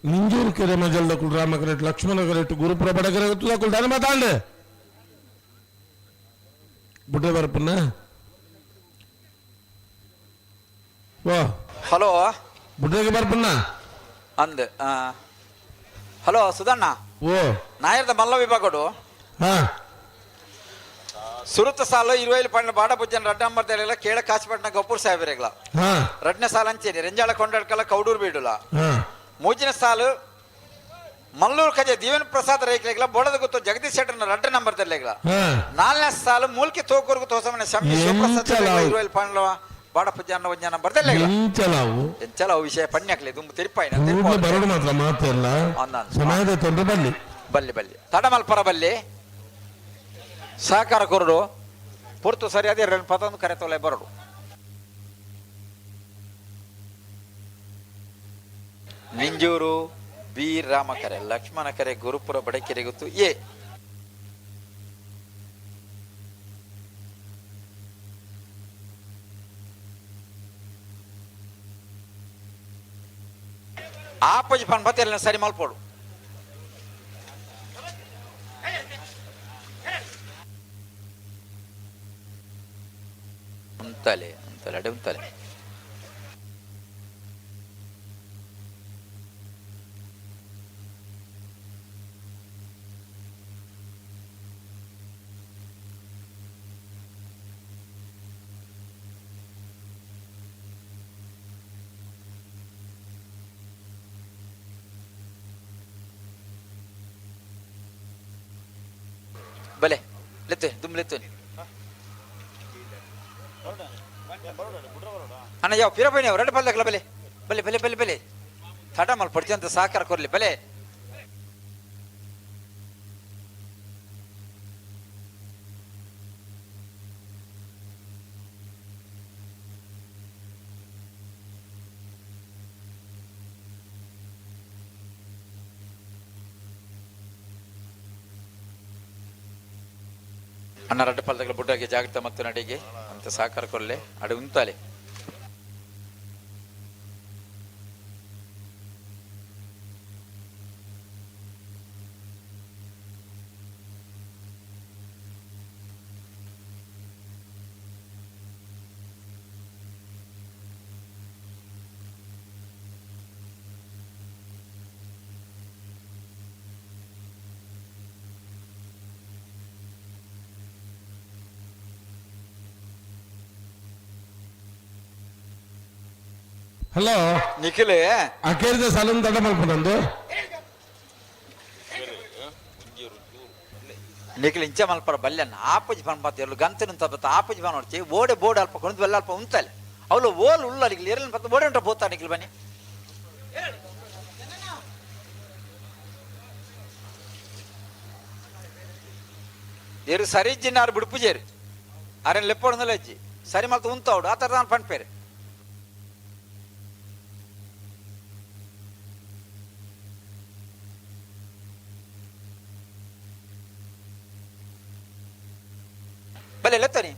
ನಿಂಜೂರು ಕೆರೆ ಮಜಲ್ದಕುಲ್ ರಾಮ ಕರೆಟ್ ಲಕ್ಷ್ಮಣ ಕರೆಟ್ ಗುರುಪ್ರಭ ಕರೆ ತುದಕುಲ್ ದಾನ ಮಾತಾಂಡೆ ಬುಡ್ಡೆ ಬರಪನ್ನ ವಾ. ಹಲೋ. ಬುಡ್ಡೆಗೆ ಬರ್ಪನ್ನ. ಅಂದ್ ಹಲೋ ಸುಧಣ್ಣ. ಓ. ನಾಯರ್ದ ಮಲ್ಲ ವಿಭಾಗಡು ಹಾ. ಸುರುತ ಸಾಲು ಇರುವೈಲ್ ಪಣ್ಣ ಬಾಡಪಜ್ಜನ ರಡ್ಡ ನಂಬರ್ ತೆಲೆಗಲ ಕೇಳ ಕಾಶಪಟ್ನ ಗಪ್ಪೂರ್ ಸಾಹೇಬರೆಗ್ಲ. ಹಾ. ರಡ್ಡನೇ ಸಾಲ ಅಂಚೇರಿ ರೆಂಜಾಳ ಕೊಂಡಡ್ಕಲ ಕೌಡೂರು ಬೀಡುಲ. ಹಾ. ಮೂಜಿನ ಸಾಲು ಮಲ್ಲೂರು ಕಜೆ ದೀವನ್ ಪ್ರಸಾದ್ ರೈಕ್ಲೆಗ್ಲ ಬೋಳದ ಗುತ್ತು ಜಗದೀಶ್ ಶೆಟ್ಟರ್ನ ರಡ್ಡ ನಂಬರ್ ತೆಲೆಗ್ಲ. ಹಾ. ನಾಲ್ನೇ ಸಾಲು ಮೂಲ್ಕಿ ತೋಕೂರ್ಗು ತೋಸಮನೆ ಶಮ್ಮಿ ಶಿವಪ್ರಸಾದ್ ಎಂಚಲ ಅವು? ಇರುವೈಲ್ ಪಣ್ಣ ಬಾಡಪಜ್ಜನ ಒಂಜ ನಂಬರ್ ತೆಲೆಗ್ಲ. ಎಂಚಲಾವು? ಎಂಚಲ ಅವು ವಿಷಯ ಪಣ್ಯಾಕ್ಲೆ ದುಂಬು ತಿರುಪಾಯಿನ. ಕೂಡ್ಲೆ ಬರೋಡು ಮಾತ್ರ ಮಾತೆಲ್ಲ. ಅಂದ, ಅಂದ. ಸಮಾಜದ ತೊಂದರೆ ಬರಲಿ. ಬಲ್ಲಿ ಬಲ್ಲಿ ತಡಮಲ್ಪರ ಬಲ್ಲಿ ಸಹಕಾರ ಕೊರಡು ಪುರ್ತು ಸರಿಯಾದ ಎರಡು ಪತೊಂದು ಕರೆ ತೊಲೆ ಬರಡು. ನಿಂಜೂರು ಬಿ ರಾಮಕರೆ ಲಕ್ಷ್ಮಣ ಕರೆ ಗುರುಪುರ ಬಡಕೆರೆ ಗೊತ್ತು ಎ. ಆಪಜಿ ಪನ್ ಬತ್ತೆಲ್ಲ ಸರಿ ಮಲ್ಪೋಡು. ಉಂತಲೆ ಉಂತಲೆ ಅಡೆ ಉಂತಲೆ. ಬಲೆ ಲೆತ್ತೆ ದುಮ್ ಲೆತ್ತೆ. ಅಣ್ಣ ಯಾವ ಪಿರಪೈನ ಎರಡು ಪಲ್ದಕ್ಲ ಬಲೆ ಬಲೆ ಬಲೆ ಬಲೆ ಬಲೆ ತಡ ಮಲ್ ಪಡ್ತಿ ಅಂತ ಸಹಕಾರ ಕೊರ್ಲಿ ಬಲೆ. ಅಣ್ಣ ರಡ್ಡ ಪಲ್ದಗಳ ಬುಡ್ಡಾಗೆ ಜಾಗ್ರತೆ ಮತ್ತು ನಡಿಗೆ ಅಂತ ಸಹಕಾರ ಕೊರ್ಲೆ ಅಡೆ ಉಂತಾಲೆ. ಹಲೋ. ನಿಖಿಲ್. ಅಕೇರಿದ ಸಾಲನ್ ತಡ ಮಲ್ಪನಂದು. ನಿಖಿಲ್ ಇಂಚ ಮಲ್ಪರ ಬಲ್ಯನ್ನ ಆಪಜಿ ಪನ್ ಪಾತ ಎರ್ಲು ಗಂತ ನಿಂತ ಬತ್ತ ಆಪಜಿ ಪನ್ ನೋಡ್ತಿ ಓಡೆ ಬೋರ್ಡ್ ಅಲ್ಪ ಕೊಂಡು ಬೆಲ್ಲ ಅಲ್ಪ ಉಂತಲೆ ಅವಳು ಓಲ್ ಉಳ್ಳ ನಿಖಿಲ್ ಎರಲ್ ಪತ್ತ ಬೋಡೆ ಉಂಟ ಪೋತಾ ನಿಖಿಲ್ ಬನ್ನಿ. ಎರು ಸರಿ ಜಿನ್ನಾರು ಬಿಡುಪುಜೇರು ಅರೆನ್ ಲೆಪ್ಪೊಡಂದಲ ಅಜ್ಜಿ ಸರಿ ಮಲ್ತ ಉಂತಾవుಡು ಆ ಥರ ನಾನು ಪನ್ಪೇರು. ಬಲೆ ಲೆತ್ತನಿ.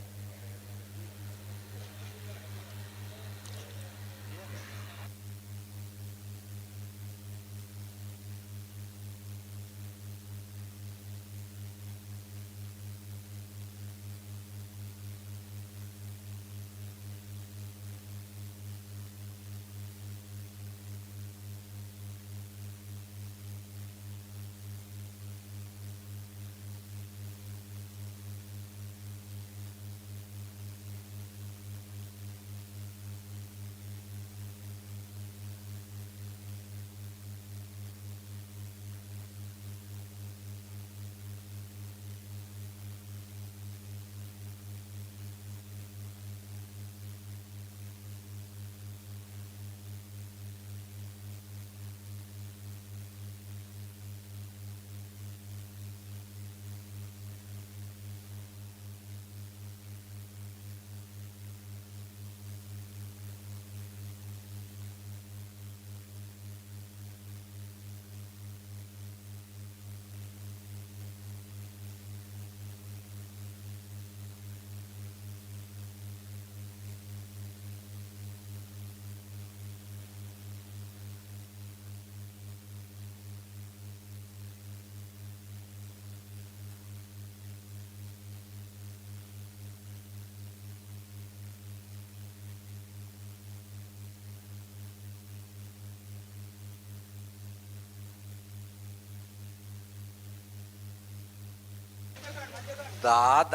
ದಾದ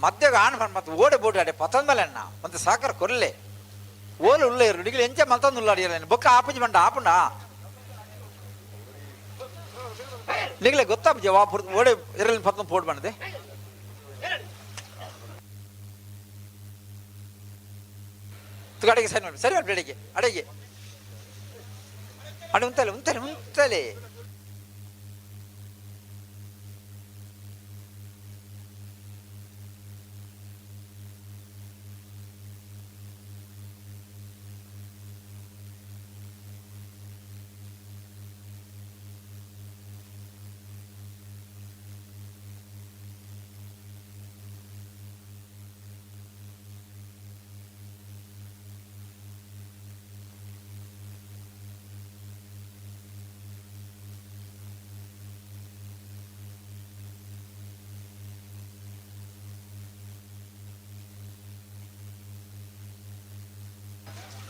ಮಧ್ಯಗ ಆನ್ ಮತ್ತೆ ಓಡೆ ಬೋಟ್ ಆಡೆ ಪತಂದ ಮೇಲೆ ಅಣ್ಣ ಮತ್ತೆ ಸಾಕರ್ ಕೊರ್ಲೆ ಓಲು ಉಲ್ಲ ಇರು ನಿಗಲು ಎಂಚ ಮಲ್ತಂದು ಉಲ್ಲಾಡಿ ಬೊಕ್ಕ ಆಪುಜಿ ಬಂಡ ಆಪುಂಡ ನಿಗಲೆ ಗೊತ್ತಾಪುಜಿ ವಾ ಓಡೆ ಇರಲಿ ಪತ್ತಂದು ಪೋಡ್ ಬಂಡದೆ ಅಡಿಗೆ ಸರಿ ಮಾಡಿ ಸರಿ ಮಾಡಿ ಅಡಿಗೆ ಅಡಿಗೆ ಅಡೆ ಉಂತಲೆ ಉಂತಲೆ ಉಂತಲೆ.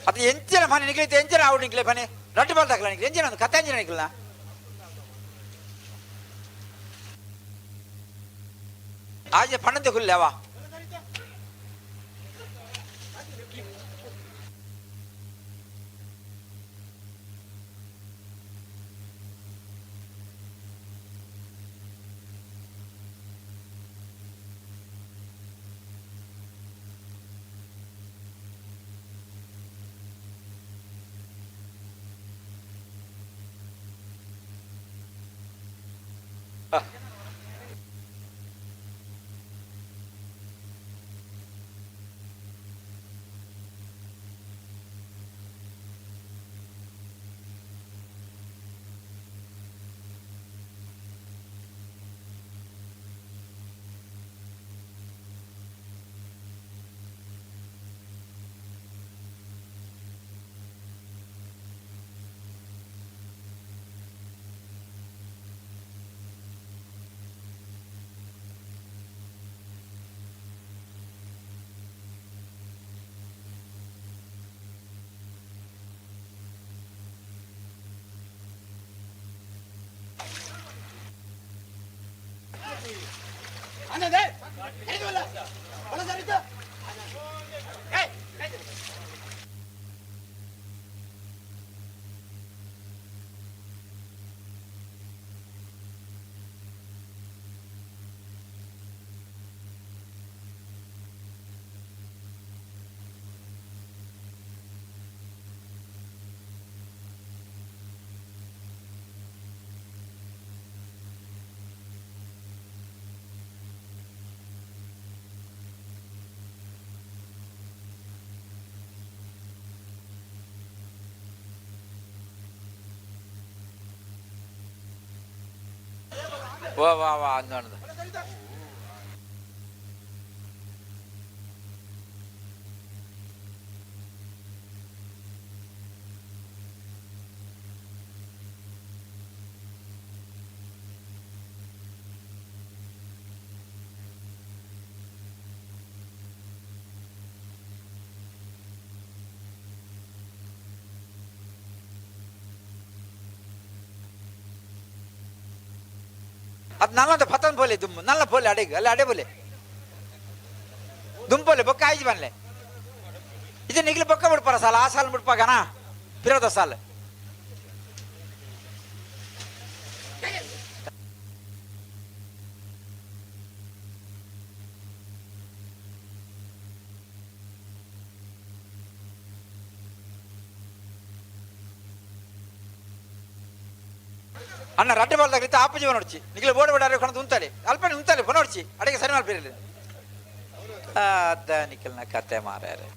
ಅದು ಎಂಚಿನ ಮನೆ ನಿಗ್ಲೈತೆ ಎಂಚಿನ ಆವು ನಿಗ್ಲೆ ಮನೆ ರಡ್ಡು ಬಾಲ್ ದಾಖಲ ನಿಗ್ಲೆ ಎಂಚಿನ ಒಂದು ಕತೆ ಎಂಚಿನ ನಿಗ್ಲ ಆಜೆ ಪಣ್ಣಂದೆ ಹುಲ್ಲೆವಾ. ವಾ ವಾ ವಾ ಅಂದ. ಅದು ನಲ್ಲಂತ ಪತ್ತನ್ ಪೋಲೆ ದುಂಬು ನಲ್ಲ ಪೋಲೆ ಅಡೆಗೆ ಅಲ್ಲ ಅಡೆ ಬೋಲೆ ದುಂಪೋಲೆ ಬೊಕ್ಕ ಆಯ್ತು ಬನ್ಲೆ ಇದು ನಿಗ್ಲು ಬೊಕ್ಕ ಬಿಡ್ಪಾರ ಸಾಲ ಆ ಸಾಲ ಬಿಡ್ಪಾಗನ ಪಿರೋದ ಸಾಲ. ಅಣ್ಣ ರಡ್ಡೆ ಬಾಲ್ದಾಗ ಇತ್ತು ಆಪು ಜೀವ ನೋಡ್ಚಿ ನಿಗ್ಲು ಬೋರ್ಡ್ ಬೋಡ ಕೊಣದು ಉಂತಾಲೆ ಅಲ್ಪ ಉಂತಾಲೆ ನೋಡ್ಚಿ ಅಡಿಗೆ ಸರಿ ಮಲ್ಪಿರಲಿ ಅದ ನಿಖಲ್ನ ಕತೆ ಮಾರ್ಯಾರೆ.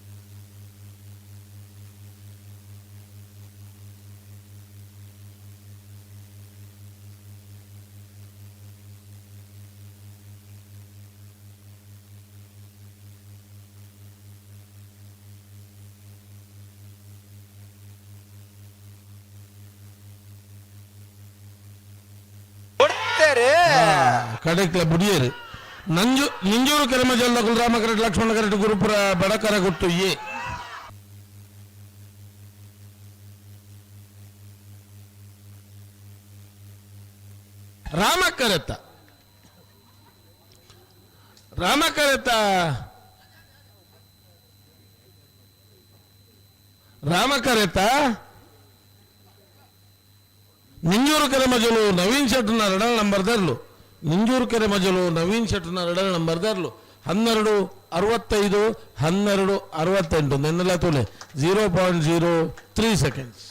ಕೊಡ್ತೇರೆ. ಕಡೆಕ್ಲ ಬುಡಿಯರು ನಂಜು ನಿಂಜೂರು ಕೆರೆಮಜಲ್ದ ರಾಮ ಕರೆಟ್ ಲಕ್ಷ್ಮಣ ಕರೆಟ್ ಗುರುಪುರ ಬಡಕರ ಗುಟ್ಟು ಎ. ರಾಮ ಕರೆತ ರಾಮ ಕರೆತ ರಾಮ ಕರೆತ ನಿಂಜೂರು ಕೆರೆ ಮಜಲು ನವೀನ್ ಶೆಟ್ಟನ ಎರಡನೇ ನಂಬರ್ ದರ್ಲು. ನಿಂಜೂರು ಕೆರೆ ಮಜಲು ನವೀನ್ ಶೆಟ್ಟನ ಎರಡನೇ ನಂಬರ್ ದರ್ಲು. 12:65, 12:68 ನಿನ್ನೆಲ್ಲ ತೋಲೆ 0.03 ಸೆಕೆಂಡ್ಸ್.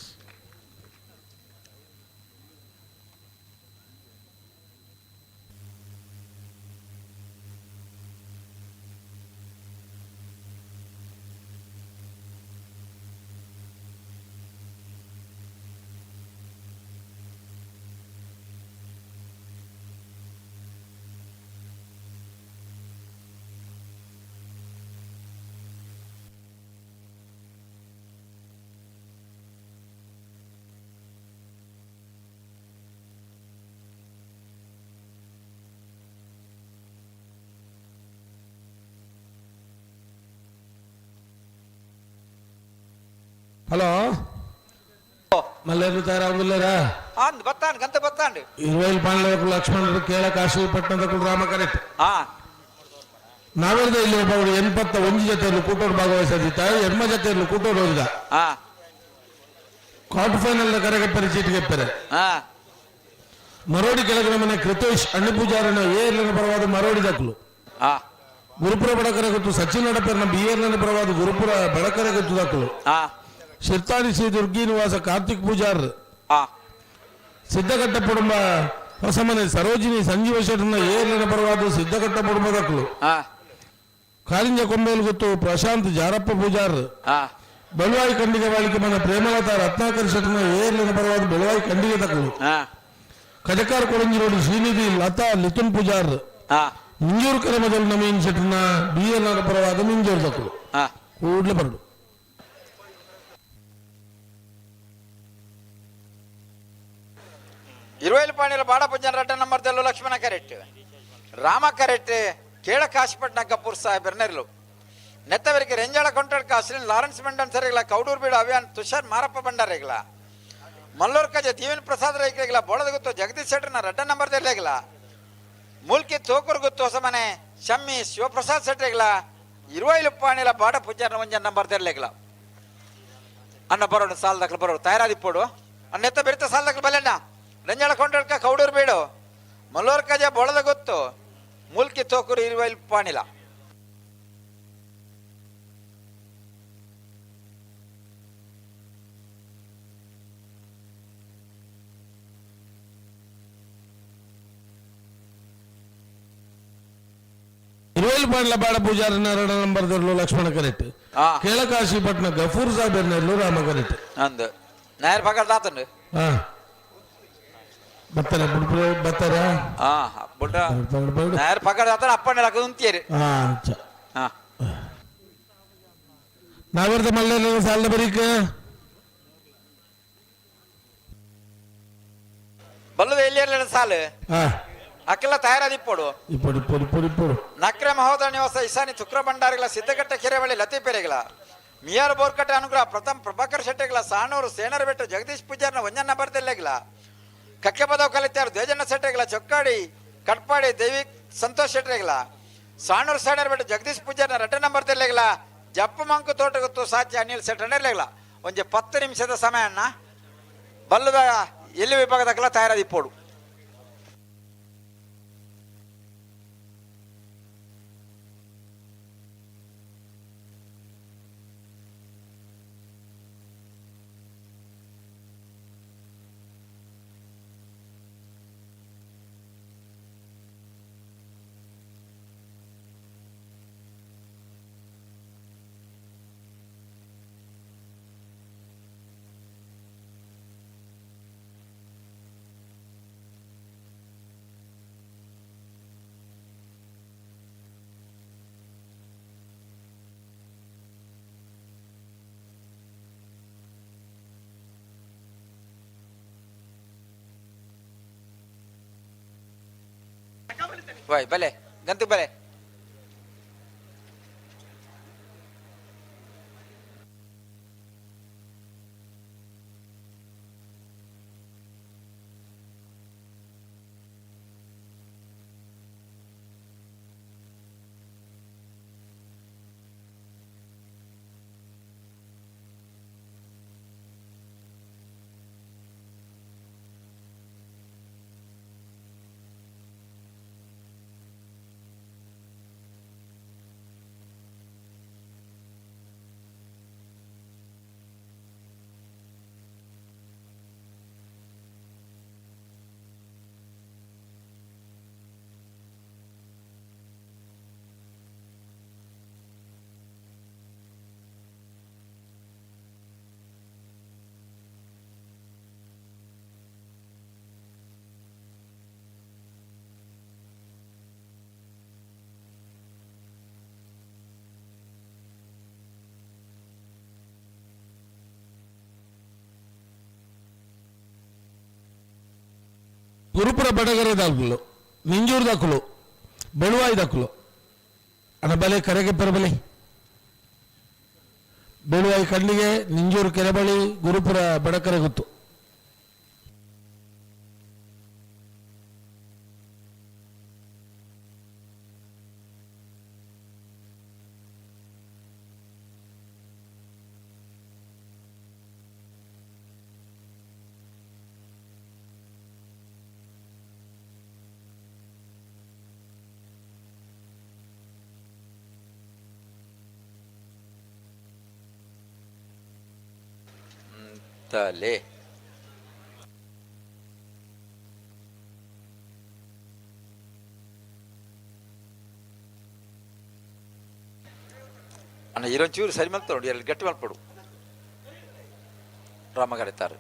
ಹಲೋ, ಮಲ್ಲೇರು ತಯಾರಾಗುಲ್ಲರಾ? ಅಂದ್ ಬತ್ತಾಂಡ್ ಗಂತ ಬತ್ತಾಂಡ್. ಇರುವೈಲ್ ಪಾಂಡ್ಲದಕ್ಕೂ ಲಕ್ಷ್ಮಣರು ಕೇಳ ಕಾಶಿಪಟ್ಟಣದಕ್ಕೂ ರಾಮ ಕರೆಕ್ಟ್. ನಾವೆಲ್ಲ ಇಲ್ಲಿ ಒಬ್ಬ 81 ಜೊತೆಯಲ್ಲಿ ಕೂಟೋರು ಭಾಗವಹಿಸದಿತ್ತ ಎಡ್ಮ ಜೊತೆಯಲ್ಲಿ ಕೂಟೋರು ಹೋದ. ಕ್ವಾರ್ಟರ್ ಫೈನಲ್ ಕರೆಗೆಪ್ಪರೆ ಚೀಟಿಗೆಪ್ಪರೆ. ಮರೋಡಿ ಕೆಳಗಿನ ಮನೆ ಕೃತೇಶ್ ಅಣ್ಣು ಪೂಜಾರನ ಎ ಎರ್ಲನ ಪರವಾದ ಮರೋಡಿ ದಕ್ಕಲು. ಗುರುಪುರ ಬಡಕರ ಗೊತ್ತು ಸಚಿನ್ ನಡಪೆರ್ನ ಬಿ ಎರ್ಲನ ಪರವಾದ ಗುರುಪುರ ಬಡಕರ ಗೊತ್ತು ದಕ್ಕಲು. ಶಿರ್ತಾಡಿ ಶ್ರೀ ದುರ್ಗಿ ನಿವಾಸ ಕಾರ್ತಿಕ್ ಪೂಜಾರ್. ಸಿದ್ದಘಟ್ಟ ಕುಟುಂಬ ಹೊಸಮನೆ ಸರೋಜಿನಿ ಸಂಜೀವ ಶೆಟ್ಟನ ಎ ಎರ್ಲನ ಪರವಾದ ಸಿದ್ದಘಟ್ಟ ಕುಟುಂಬ ದಕ್ಕಲು. ಕಾರಿಂಜ ಕೊಂಬೇಲು ಗೊತ್ತು ಪ್ರಶಾಂತ್ ಜಾರಪ್ಪ ಪೂಜಾರ್. ಬೆಳವಾಯಿ ಖಂಡಿಗೆ ಬಾಳಿಕೆ ಮನೆ ಪ್ರೇಮಲತಾ ರತ್ನಾಕರ್ ಶೆಟ್ಟನ ಎ ಎರ್ಲನ ಪರವಾದ ಬೆಳವಾಯಿ ಖಂಡಿಗೆ ದಕ್ಕಲು. ಕಜಕಾರ ಕೊಳಂಜಿ ರೋಡ್ ಶ್ರೀನಿಧಿ ಲತಾ ಲಿತುನ್ ಪೂಜಾರ್. ಮುಂಜೂರು ಕರೆ ಮೊದಲು ನವೀನ್ ಶೆಟ್ಟನ ಬಿ ಎಲ್ ಪರವಾದ ಮುಂಜೂರು ದಕ್ಕಲು. ಕೂಡಲೇ ಬರಡು. ಇರುವೈಲು ಪಾಣಿಲ ಬಾಡಪಂಜನ ರಡ್ಡ ನಂಬರ್ ದೆಲ್ಲು ಲಕ್ಷ್ಮಣ ಕರೆಕ್ಟ್ ರಾಮ ಕರೆಕ್ಟ್ ಕೇಳ ಕಾಶಿಪಟ್ನ ಕಪೂರ್ ಸಾಹೇಬ್ ನೆರ್ಲು ನೆತ್ತವರಿಗೆ ರೆಂಜಾಳ ಕೊಂಟಡ್ ಕಾಸಿನ ಲಾರೆನ್ಸ್ ಮಂಡನ್ ಸರಿಗಳ ಕೌಡೂರು ಬೀಡು ಅಭಿಯಾನ್ ತುಷಾರ್ ಮಾರಪ್ಪ ಭಂಡಾರಿಗಳ ಮಲ್ಲೂರ್ ಕಜ ದೀವನ್ ಪ್ರಸಾದ್ ರೈಕರಿಗಳ ಬೋಳದ ಗೊತ್ತು ಜಗದೀಶ್ ಶೆಟ್ಟರ್ನ ರಡ್ಡ ನಂಬರ್ ದೆಲ್ಲೆಗಳ ಮೂಲ್ಕಿ ತೋಕೂರು ಗೊತ್ತು ಹೊಸಮನೆ ಶಮ್ಮಿ ಶಿವಪ್ರಸಾದ್ ಶೆಟ್ಟರಿಗಳ ಇರುವೈಲು ಪಾಣಿಲ ಬಾಡ ಪೂಜಾರನ ಒಂಜ ನಂಬರ್ ದೆಲ್ಲೆಗಳ. ಅನ್ನ ಬರೋಡು ಸಾಲ ದಾಖಲು ಬರೋಡು ತಯಾರಾದಿಪ್ಪೋಡು ಅನ್ನ ಎತ್ತ ಬೆರಿತ ಸಾಲ ದಾಖಲು ಬಲೆಣ್ಣ ರಂಜಾಳ ಕೊಂಡಡ್ಕ ಕೌಡೂರು ಬೀಡು ಮಲ್ಲೂರ್ ಕಜ ಬೋಳದ ಗೊತ್ತು ಮೂಲ್ಕಿ ತೋಕೂರು ಇರುವೈಲು ಪಾಣಿಲ. ಇರುವೈಲು ಪಾಂಡ್ಲ ಬಾಡ ಪೂಜಾರನ ಎರಡ ನಂಬರ್ ದರ್ಲು ಲಕ್ಷ್ಮಣ ಕರೆಕ್ಟ್. ಕೇಳಕಾಶಿಪಟ್ನ ಗಫೂರ್ ಸಾಹೇಬ್ ನೆರ್ಲು ರಾಮ ಕರೆಕ್ಟ್. ಅಂದು ನಾಯರ್ ಪಗಡ್ ದಾತಂಡು. ಹಾ ಬತ್ತಾರೆ ಬುಡ್ಪುರ ಬತ್ತಾರ. ಬುಡ್ಡ. ಬಡ ಬಡ. ನಾಯರ್ ಪಗಡ್ ದಾತನ ಅಪ್ಪಣ್ಣ ಉಂತಿಯರು. ಹಾ ಅಂಚ. ನಾವೆರ್ದ ಮಲ್ಲೇರ ಸಾಲದ ಬರೀಕ. ಬಲ್ಲದ ಎಲ್ಲಿ ಸಾಲು. ಅಕ್ಕೆಲ್ಲ ತಯಾರಾದಿಪ್ಪೋಡು. ಇಪ್ಪಡು ಇಪ್ಪಡು ಇಪ್ಪಡು ಇಪ್ಪಡು. ನಕ್ರೆ ಮಹೋದರ ನಿವಾಸ ಇಸಾನಿ ತುಕ್ರ ಭಂಡಾರಿಗಳ ಸಿದ್ದಘಟ್ಟ ಕೆರೆಬಳ್ಳಿ ಲತೀಪೆರೆಗಳ ಮಿಯಾರ್ ಬೋರ್ಕಟ್ಟೆ ಅನುಗ್ರಹ ಪ್ರಥಮ್ ಪ್ರಭಾಕರ್ ಶೆಟ್ಟಿಗಳ ಸಾಣೂರು ಸೇನರಬೆಟ್ಟು ಜಗದೀಶ್ ಪೂಜಾರ್ನ ಒಂಜನ್ನ ಬರ್ದೆಲ್ಲೆಗಳ ಕಕ್ಕೆಪದವ್ ಕಲಿತಾರು ದ್ವೇಜನ್ನ ಶೆಟ್ಟಿಗಳ ಚೊಕ್ಕಾಡಿ ಕಟ್ಪಾಡಿ ದೇವಿ ಸಂತೋಷ್ ಶೆಟ್ರಿಗಳ, ಸಾಣೂರು ಸಾಣೂರು ಬಿಟ್ಟು ಜಗದೀಶ್ ಪೂಜಾರಿನ ರಡ್ಡ ನಂಬರ್ ತಿರ್ಲಿಗಳ, ಜಪ್ಪು ಮಂಕು ತೋಟಗತ್ತು ಸಾಚಿ ಅನಿಲ್ ಶೆಟ್ಟರ್. ಒಂಜಿ 10 ನಿಮಿಷದ ಸಮಯ ಅಣ್ಣ. ಬಲ್ಲದ ಎಲ್ಲಿ ವಿಭಾಗದಕ್ಕೆಲ್ಲ ತಯಾರಾದಿಪ್ಪೋಡು. ಬಾಯ್ ಬಲೆ ಗಂತು ಬಲೆ. ಗುರುಪುರ ಬಡಗರೆ ದಾಕುಲು, ನಿಂಜೂರು ದಾಕುಲು, ಬೆಳುವಾಯಿ ದಾಕುಲು. ಅಣ್ಣ ಬಲೆ ಕರೆಗೆ ಪರಬಲೆ. ಬೆಳುವಾಯಿ ಕಣ್ಣಿಗೆ, ನಿಂಜೂರು ಕೆರೆಬಳಿ, ಗುರುಪುರ ಬಡಕರೆ ಗೊತ್ತು. ತಲೆ ಅಣ್ಣ, ಇರೊಂಚೂರು ಸರಿ ಮಲ್ತ ನೋಡಿ, ಅಲ್ಲಿ ಗಟ್ಟಿ ಮಲ್ಪಡು. ರಾಮಗಡಿತಾರೆ.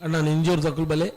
ಅಣ್ಣ, ನಿಂಜೂರು ದಕ್ಕಲು ಬಲೆ.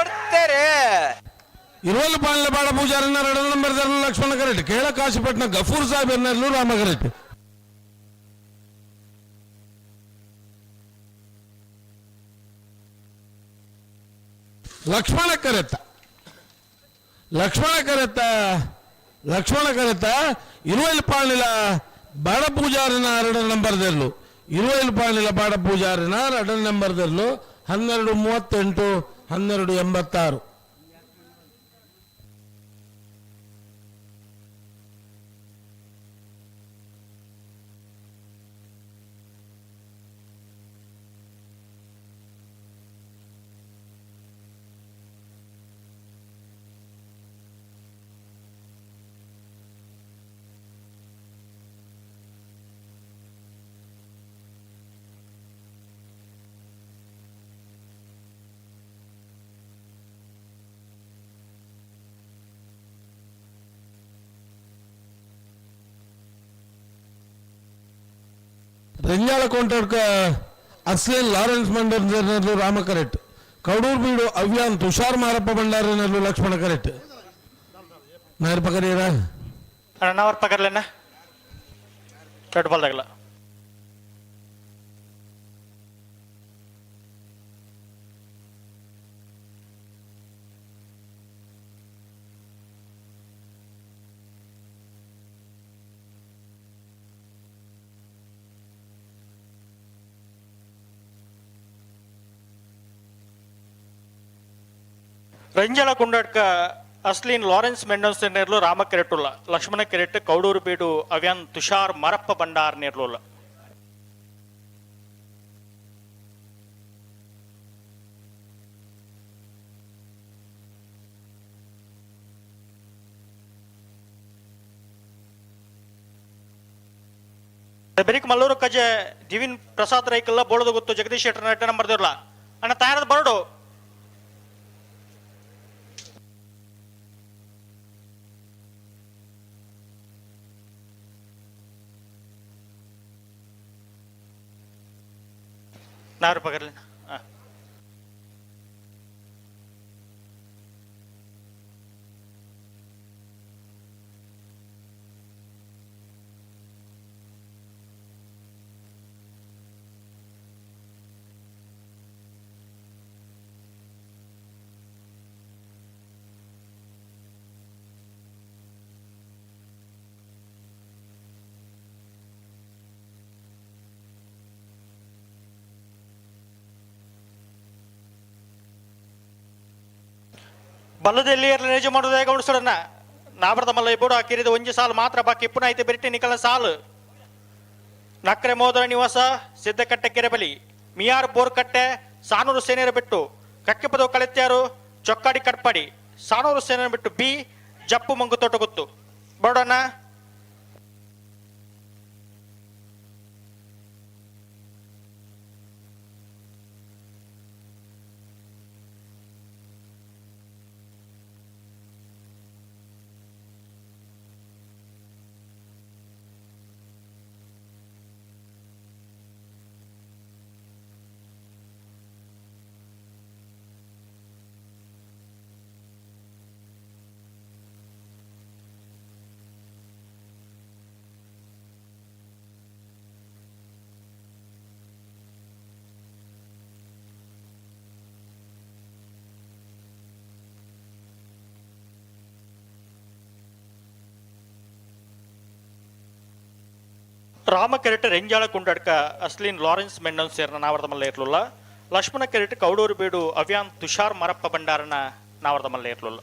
ಕೊಡ್ತೇರೆ. ಇರುವಲ್ ಪಾಂಡ್ಲ ಬಾಡ ಪೂಜಾರನ್ನ ಎರಡನೇ ನಂಬರ್ ಲಕ್ಷ್ಮಣ ಕರೆಟ್. ಕೇಳ ಕಾಶಿಪಟ್ಟಣ ಗಫೂರ್ ಸಾಹೇಬ್ ಎನ್ನರ್ಲು ರಾಮ ಕರೆಟ್. ಲಕ್ಷ್ಮಣ ಕರೆತ್ತ, ಲಕ್ಷ್ಮಣ ಕರೆತ್ತ, ಲಕ್ಷ್ಮಣ ಕರೆತ್ತ. ಇರುವಲ್ ಪಾಂಡಿಲ ಬಾಡ ಪೂಜಾರಿನ ಎರಡನೇ ನಂಬರ್ ದೆರ್ಲು. ಇರುವಲ್ ಪಾಂಡಿಲ ಬಾಡ ಪೂಜಾರಿನ ಎರಡನೇ ನಂಬರ್ ದೆರ್ಲು. 12:38, 12:86. ರೆಂಜಾಳ ಕೊಂಟಡ್ಕ ಅಸ್ಲೇನ್ ಲಾರೆನ್ಸ್ ಮಂಡರ್ನಲ್ಲೂ ರಾಮ ಕರೆಕ್ಟ್. ಕಡೂರ್ ಬೀಡು ಅವ್ಯಾನ್ ತುಷಾರ್ ಮಾರಪ್ಪ ಭಂಡಾರಿನಲ್ಲೂ ಲಕ್ಷ್ಮಣ ಕರೆಕ್ಟ್. ನಾಯರ್ ಪಕರೀರ. ಅಣ್ಣ, ಅವ್ರ ಪಗರ್ಲೆಣ್ಣ ದೊಡ್ಡ ಬಾಲ್ದಾಗಲ್ಲ. ರಂಜಲ ಕುಂಡಡ್ಕ ಅಸ್ಲಿನ್ ಲಾರೆನ್ಸ್ ಮೆಂಡೋನ್ಸ್ ನೇರ್ಲು ರಾಮ ಕೆರೆಟುಲ್ಲ. ಲಕ್ಷ್ಮಣ ಕೆರೆಟ್ ಕೌಡೂರು ಬೀಡು ಅವ್ಯಾನ್ ತುಷಾರ್ ಮರಪ್ಪ ಭಂಡಾರ್ ನೇರ್ಲುಲ್ಲ. ಬೆರಿಕ್ ಮಲ್ಲೂರು ಕಜೆ ದಿವಿನ್ ಪ್ರಸಾದ್ ರೈಕಲ್ಲ ಬೋಳದ ಗೊತ್ತು ಜಗದೀಶ್ ಶೆಟ್ಟರ್ ನೆಟ್ಟ ನಂಬರ್ ದಿರ್ಲ. ಅಣ್ಣ, ತಯಾರದ ಬರಡು. ನಾರು ಪಗರ್ಲಿ. ಬಲ್ಲದಲ್ಲಿ ನಿಜ ಮಾಡೋದೇ ಗೌಡ್ಸರನ್ನ ನಾಬರದ ಮಲ್ಲ ಇಬ್ಬರು ಹಾಕಿರಿದ ಒಂಜಿ ಸಾಲು ಮಾತ್ರ ಬಾಕಿ. ಪುನಃ ಐತೆ ಬೆರಿಟಿ ನಿಕಲ ಸಾಲು. ನಕ್ರೆ ಮೋದರ ನಿವಾಸ ಸಿದ್ದಕಟ್ಟೆ ಕೆರೆಬಲಿ, ಮಿಯಾರ್ ಬೋರ್ಕಟ್ಟೆ ಸಾನೂರು ಸೇನೆಯರ ಬಿಟ್ಟು ಕಕ್ಕೆಪದವು ಕಳೆತ್ಯಾರು ಚೊಕ್ಕಾಡಿ ಕಟ್ಪಾಡಿ ಸಾನೂರು ಸೇನೆಯ ಬಿಟ್ಟು ಬಿ ಜಪ್ಪು ಮಂಗು ತೋಟಗುತ್ತು ಬರೋಣ. ರಾಮ ಕೆರೆಟ್ ರೆಂಜಾಳ ಕುಂಡಡ್ಕ ಅಸ್ಲಿನ್ ಲಾರೆನ್ಸ್ ಮೆಂಡನ್ ಸೇರ್ನ ನಾವರದ ಮಲ್ಲ ಇರ್ಲಿಲ್ಲ. ಲಕ್ಷ್ಮಣ ಕೆರೆಟ್ ಕೌಡೂರು ಬೀಡು ಅವ್ಯಾನ್ ತುಷಾರ್ ಮರಪ್ಪ ಭಂಡಾರನ ನಾವರದ ಮಲ್ಲ ಇರ್ಲಿಲ್ಲ.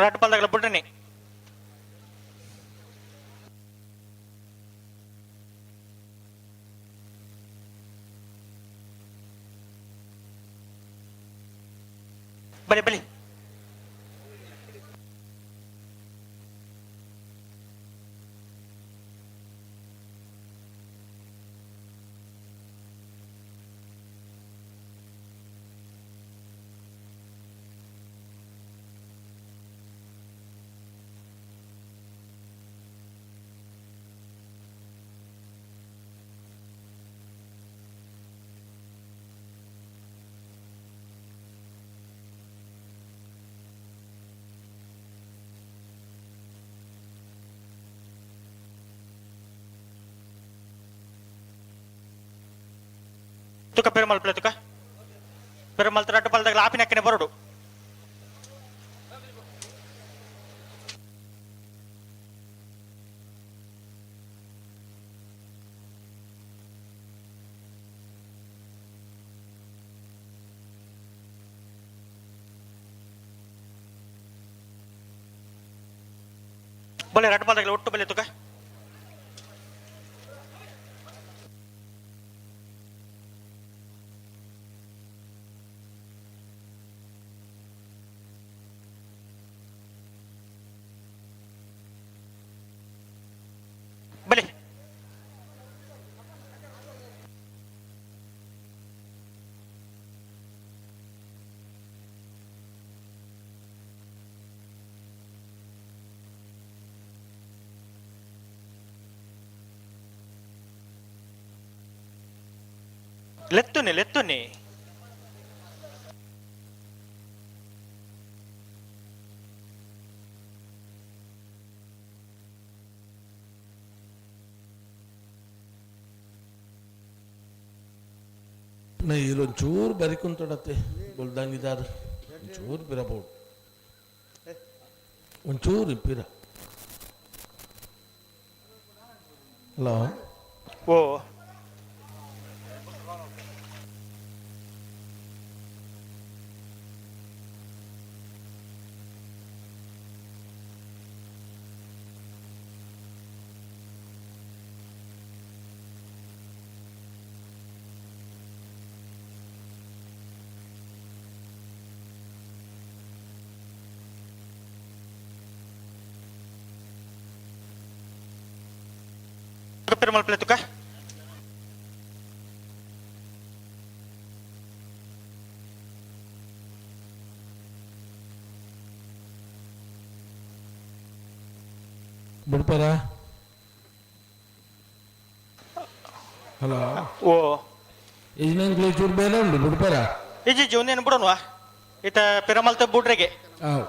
ರಟ್ಟಪಲ್ದಾಗಲ ಬುಡ್ಡನಿ. ಬಲಿ ಬಲಿ. ತುಕ ಪೆರುಮಲ್ ಪ್ಲೇ ತುಕ. ಪೆರುಮಲ್ ರಡ್ಡು ಪಲ್ದಾಗ ಆಪಿನಕ್ಕನೆ ಬರೋಡು. ಬಲೆ ರಡ್ಡು ಪಲ್ದಾಗ ಒಟ್ಟು ಬಲೆ ತುಕ. ಬಲೆ ಲೆತ್ತುನಿ ಲೆತ್ತುನಿ. ನಾ ಇಲ್ಲೊಂಚೂರು ಬರಿಕುಂತಡತ್ತೆ ಬುಲ್ದಂಗಿದಾರ ಒಂಚೂರು ಬಿರಬಹುದು, ಒಂಚೂರು ಇಪ್ಪಿರ. ಹಲೋ. ಓ. ಪೆರುಮಲ್ ಪ್ಲೇ ತುಕ. ಬಿಡ್ಪಾರ. ಹಲೋ. ಓ. ಯಜಮಾನ್ಗಳು ಚೂರು ಬೇರೆ ಉಂಟು, ಬಿಡ್ಪಾರ. ಇಜ್ಜಿ, ಒಂದೇನು ಬಿಡೋಣವಾ, ಈತ ಪಿರಮಲ್ತ ಬುಡ್ರೆಗೆ. ಹಾಂ.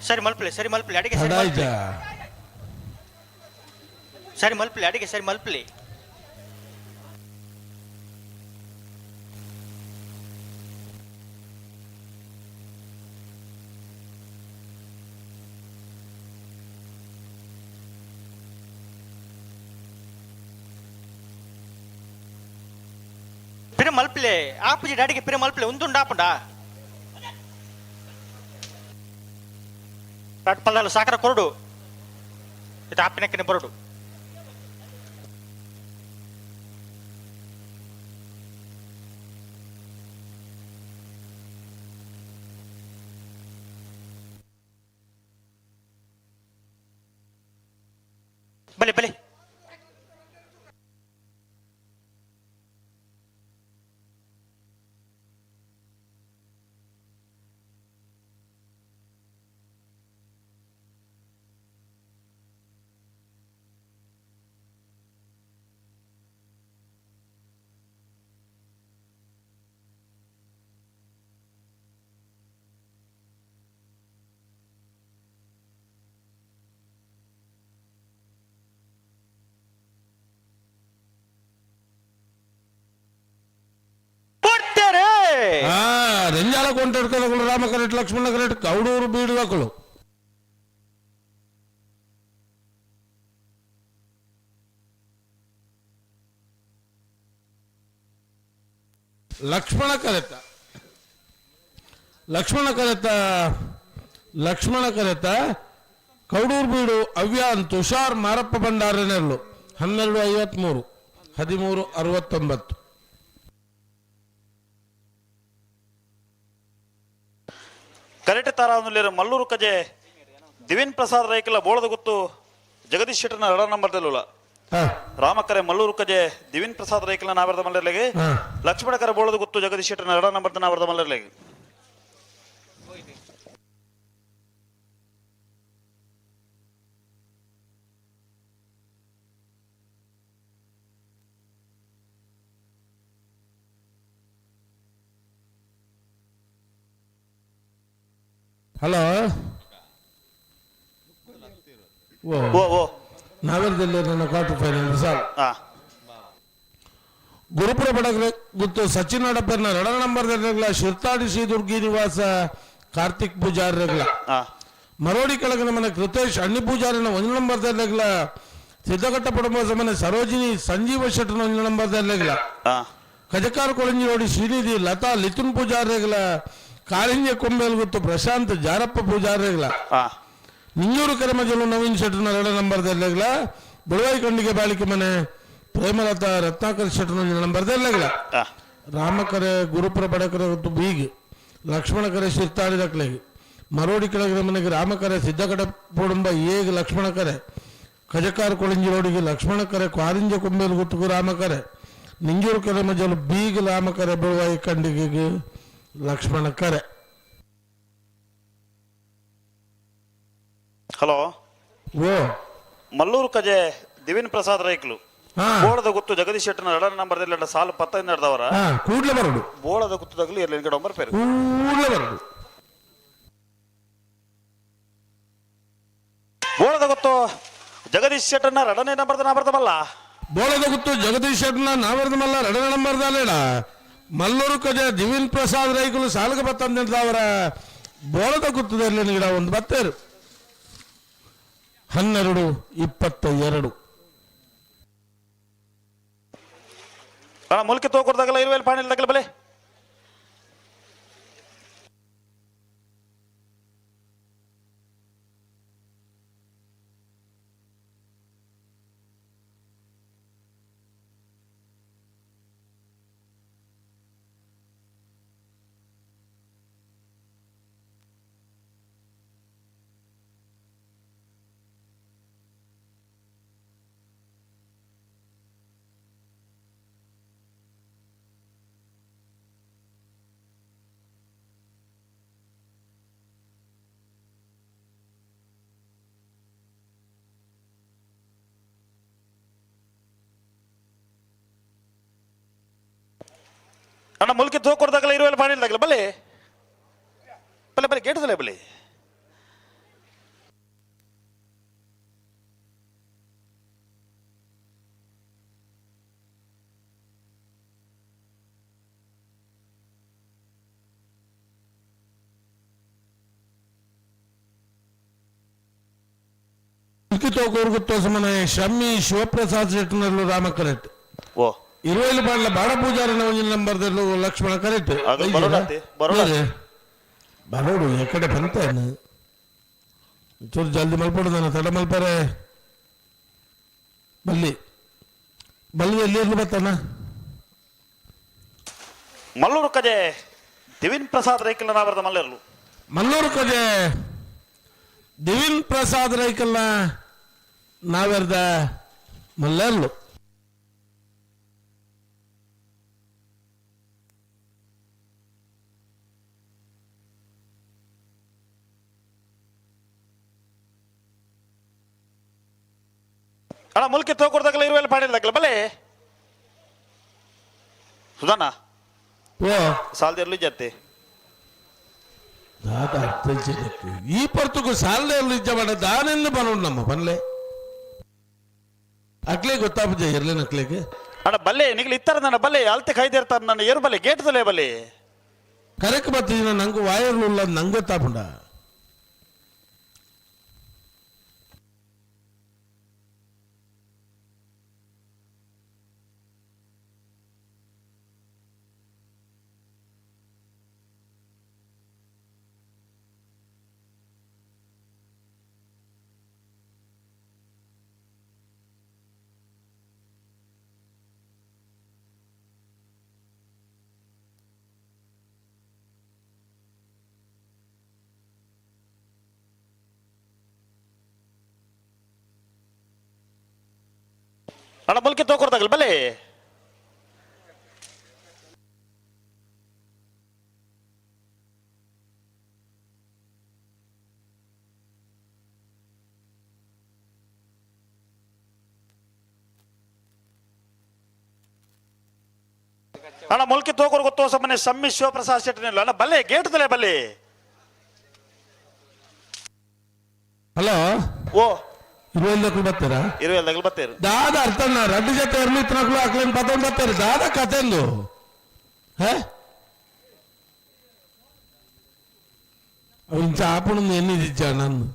ಸರಿ ಮಲ್ಪಲೆ, ಸರಿ ಮಲ್ಪಲೆ ಅಡಿಗೆ, ಸರಿ ತಡ ಮಲ್ಪಲೆ. ಆಯ್ತಾ? ಸರಿ ಮಲ್ಪಲೆ ಅಡಿಗೆ, ಸರಿ ಮಲ್ಪಲೆ. ಪಿರ ಮಲ್ಪಲೆ ಆಪುಜಿ ಅಡಿಗೆ, ಪಿರ ಮಲ್ಪಲೆ ಉಂದುಂಡು ಆಪುಂಡ ಪಲ್ಲಾಲು ಸಾಕರ ಕೊರಡು, ಇದು ಆಪಿನಕ್ಕನೆ ಬರಡು. ಬಲೆ ಬಲೆ. ಕೊಂಟಡ್ಕದಗಳು ರಾಮ ಕರೆಟ್ ಲಕ್ಷ್ಮಣ ಕರೆಟ್ ಕೌಡೂರು ಬೀಡುದಕ್ಕಳು. ಲಕ್ಷ್ಮಣ ಕರೆತ, ಲಕ್ಷ್ಮಣ ಕರೆತ, ಲಕ್ಷ್ಮಣ ಕರೆತ ಕೌಡೂರು ಬೀಡು ಅವ್ಯಾನ್ ತುಷಾರ್ ಮಾರಪ್ಪ ಭಂಡಾರನೆರ್ಲು 12:53, 13:69. ಕರೆಕ್ಟ್ ತಾರ ಮಲ್ಲೂರು ಕಜೆ ದಿವಿನ್ ಪ್ರಸಾದ್ ರೈಕಲ ಬೋಳದ ಗೊತ್ತು ಜಗದೀಶ್ ಶೆಟ್ಟರ್ನ ಎರಡ ನಂಬರ್ ದಲ್ಲುಲ. ರಾಮಕರೆ ಮಲ್ಲೂರು ಕಜೆ ದಿವಿನ್ ಪ್ರಸಾದ್ ರೈಕಲ ನಾವರದ ಮಲ್ಲರ್ಲೆಗೆ. ಲಕ್ಷ್ಮಣ ಕರೆ ಬೋಳದ ಗೊತ್ತು ಜಗದೀಶ್ ಶೆಟ್ಟರ್ನ ಎರಡ ನಂಬರ್ ನಾವರದ ಮಲ್ಲರ್ಲೆಗೆ. ಹಲೋ, ಓ. ಓ ಓ. ನಾವೆರದಲ್ಲಿ ನನ್ನ ಕ್ವಾರ್ಟರ್ ಫೈನಲ್ ಸಾಲ್. ಗುರುಪುರ ಬಡಗ್ರೆ ಗುತ್ತು ಸಚಿನ್ ಅಡಪ್ಪರ್ನ ಎರಡ ನಂಬರ್ ರೆಗ್ಲ ಶಿರ್ತಾಡಿ ಶ್ರೀ ದುರ್ಗಿ ನಿವಾಸ ಕಾರ್ತಿಕ್ ಪೂಜಾರಿ ರೆಗ್ಲ. ಮರೋಡಿ ಕೆಳಗಿನ ಮನೆ ಕೃತೇಶ್ ಅಣ್ಣಿ ಪೂಜಾರಿನ ಒಂದು ನಂಬರ್ ರೆಗ್ಲ ಸಿದ್ದಘಟ್ಟ ಪಡಂಬ ಮನೆ ಸರೋಜಿನಿ ಸಂಜೀವ ಶೆಟ್ಟರ್ನ ಒಂದು ನಂಬರ್ ರೆಗ್ಲ. ಕಜಕಾರ ಕೊಳಂಜಿ ರೋಡಿ ಶ್ರೀನಿಧಿ ಲತಾ ಲಿಥುನ್ ಪೂಜಾರಿ ರೆಗ್ಲ ಕಾಳಿಂಜ ಕೊಂಬೇಲ್ ಗುತ್ತು ಪ್ರಶಾಂತ್ ಜಾರಪ್ಪ ಪೂಜಾರಿ ರೆಗ್ಲ. ನಿಂಜೂರು ಕರಮಜಲು ನವೀನ್ ಶೆಟ್ಟರ್ನ ಎರಡ ನಂಬರ್ ರೆಗ್ಲ ಬುಳವಾಯಿ ಖಂಡಿಗೆ ಬಾಳಿಕೆ ಮನೆ ಪ್ರೇಮಲತಾ ರತ್ನಾಕರ್ ಶೆಟ್ಟರ್ನ ಒಂದು ನಂಬರ್ ರೆಗ್ಲ. ರಾಮಕರೆ ಗುರುಪುರ ಬಡಕರೆ ಹೊತ್ತು ಬೀಗ್ ಲಕ್ಷ್ಮಣಕರೆ ಶಿರ್ತಾಡಿ ದಕ್ಲೆಗೆ ಮರೋಡಿ ಕೆಳಗಿನ ಮನೆಗೆ ರಾಮಕರೆ ಸಿದ್ದಕಡ ಪೋಡುಂಬ ಏಗ್ ಲಕ್ಷ್ಮಣಕರೆ ಕಜಕಾರ ಕೊಳಿಂಜಿ ರೋಡಿಗೆ ಲಕ್ಷ್ಮಣಕರೆ ಕ್ವಾರಿಂಜ ಕೊಂಬೇಲು ಗುತ್ತುಗು ರಾಮಕರೆ ನಿಂಜೂರು ಕರೆ ಮಜಲು ಬೀಗ್ ರಾಮಕರೆ ಬುಳವಾಯಿ ಖಂಡಿಗೆಗೆ ಲಕ್ಷ್ಮಣಕರೆ. ಹಲೋ. ಓ. ಮಲ್ಲೂರು ಕಜೆ ದಿವಿನ್ ಪ್ರಸಾದ್ ರೈಕ್ಲು ಬೋಳದ ಗುತ್ತು ಜಗದೀಶ್ ಶೆಟ್ಟರ್ನ ಎರಡ ನಂಬರ್ ದಲ್ಲ ಸಾಲು ಪತ್ತೈದು ನಡೆದವರ. ಕೂಡ್ಲೆ ಬರಡು. ಬೋಳದ ಗುತ್ತದಾಗಲಿ ಇರ್ಲಿ ಒಂಬರ್ ಪೇರು. ಕೂಡ್ಲೆ ಬರಡು. ಬೋಳದ ಗೊತ್ತು ಜಗದೀಶ್ ಶೆಟ್ಟರ್ನ ಎರಡನೇ ನಂಬರ್ದ ನಾಬರ್ದಮಲ್ಲ. ಬೋಳದ ಗುತ್ತು ಜಗದೀಶ್ ಶೆಟ್ಟರ್ನ ನಾವರ್ದ ಮಲ್ಲ ಎರಡನೇ ನಂಬರ್ ದಾಲೇಡ ಮಲ್ಲೂರು ಕಜ ದಿವಿನ್ ಪ್ರಸಾದ್ ರೈಕುಲು ಸಾಲಗ ಬತ್ತಂದಿದ್ದವರ ಬೋಳದ ಗುತ್ತದಲ್ಲಿ ಗಿಡ ಒಂದು ಬತ್ತೇರು 12:22. ಅಣ್ಣ ಮುಲ್ಕಿ ತೋಕೊಡ್ದಾಗಲ್ಲ ಇರುವೆಲ್ ಪಾಣಿಲ್ ತಗಲ ಬಲೆ. ಅಣ್ಣ ಮುಲ್ಕಿ ತೋಕೊಡ್ದಾಗಲ್ಲ ಇರುವೆಲ್ ಪಾಣಿಲ್ ತಗಲ ಬಲೆ ಬಲೆ ಬಲೆ ಗೇಟದಲ್ಲೇ ಬಲೆ. ಮುಲ್ಕಿ ತೋಕೂರು ಗುತ್ತು ಸಮನೆ ಶಮ್ಮಿ ಶಿವಪ್ರಸಾದ್ ಶೆಟ್ಟನಲ್ಲೂ ರಾಮ ಕರೆಕ್ಟ್. ಓ. ಇರುವೆಲ್ ಪಾಡ್ಲ ಬಾಡ ಪೂಜಾರಿನ ಒಂದು ನಂಬರ್ದಲ್ಲೂ ಲಕ್ಷ್ಮಣ ಕರೆಕ್ಟ್. ಅದು ಬರೋಡಾತಿ, ಬರೋಡಾತಿ. ಬರೋಡು ಎಕಡೆ ಬಂತೇನು ಚೂರು ಜಲ್ದಿ ಮಲ್ಪಡು ನಾನು ತಡ ಮಲ್ಪರೆ ಬಲ್ಲಿ ಬಲ್ಲಿ ಎಲ್ಲಿ ಇರ್ಲಿ ಬತ್ತಾನ. ಮಲ್ಲೂರು ಕಜೆ ದಿವಿನ್ ಪ್ರಸಾದ್ ರೈಕಲ್ ನಾವರದ ಮಲ್ಲೆರ್ಲು. ಮಲ್ಲೂರು ಕಜೆ ದಿವಿನ್ ಪ್ರಸಾದ್ ರೈಕಲ್ನ ನಾವೆರ್ದ ಮಲ್ಲೆರ್ಲು. ಅಣ್ಣ ಮುಲ್ಕಿ ತೋಕೊಡ್ದಾಗಲ್ಲ ಇರುವೆಲ್ ಪಾಣಿಲ್ ತಗಲ ಬಲೆ ಸುಧಾನ. ಓ. ಸಾಲ್ದಿರ್ಲು ಜತ್ತಿ. ದಾದ ಅರ್ಥಿಸಿದಕ್ಕೆ ಈ ಪರ್ತುಕು ಸಾಲದೆ ಇಜ್ಜ ಮಾಡ ದಾನೆಂದು ಬರೋಣ ನಮ್ಮ ಬನ್ಲೆ ಅಕ್ಲೆ ಗೊತ್ತಾಪುಜ ಇರ್ಲೇನ ಅಕ್ಲೆಗೆ. ಅಣ್ಣ ಬಲ್ಲೆ ನಿಗ್ಲಿ ಇತ್ತಾರೆ ನನ್ನ ಬಲ್ಲೆ ಅಲ್ತೆ ಖೈದಿರ್ತಾರೆ ನನ್ನ ಏರು ಬಲ್ಲೆ ಗೇಟ್ದಲ್ಲೇ ಬಲ್ಲೆ. ಕರೆಕ್ ಬತ್ತಿನ ನಂಗೆ ವಾಯರ್ಲು ಉಲ್ಲ ನಂಗೆ ಗೊತ್ತಾಪುಂಡ. ಅಣ್ಣ ಮುಲ್ಕಿ ತೋಕೊಡ್ತಾಗಲ್ಲ ಬಲೆ. ಅಣ್ಣ ಮುಲ್ಕಿ ತೋಕೊರ್ ಗೊತ್ತೋ ಸಮನೆ ಸಮ್ಮಿ ಶಿವಪ್ರಸಾದ್ ಶೆಟ್ಟಿ ಅಣ್ಣ ಬಲ್ಲೆ ಗೇಟ್ ತಲೆ ಬಲ್ಲೆ. ಹಲೋ. ಓ. ಇರುವೆಲ್ಲಕ್ಕೂ ಬರ್ತಾರಾ? ಇರುವೆಲ್ದಾಗಲು ಬತ್ತೇರು. ದಾದ ಅರ್ಥನ ರಡ್ಡು ಜೊತೆ ಎರ್ಮಿತ್ನಕ್ಲು ಅಕ್ಲೇನ್ ಪತೊಂದು ಬರ್ತಾರೆ ದಾದ ಕತೆಂದು ಹೇ ಅವಿನ ಚಾಪುಣಂದು ಎನ್ನಿದಿಜ್ಜ ನನ್ನು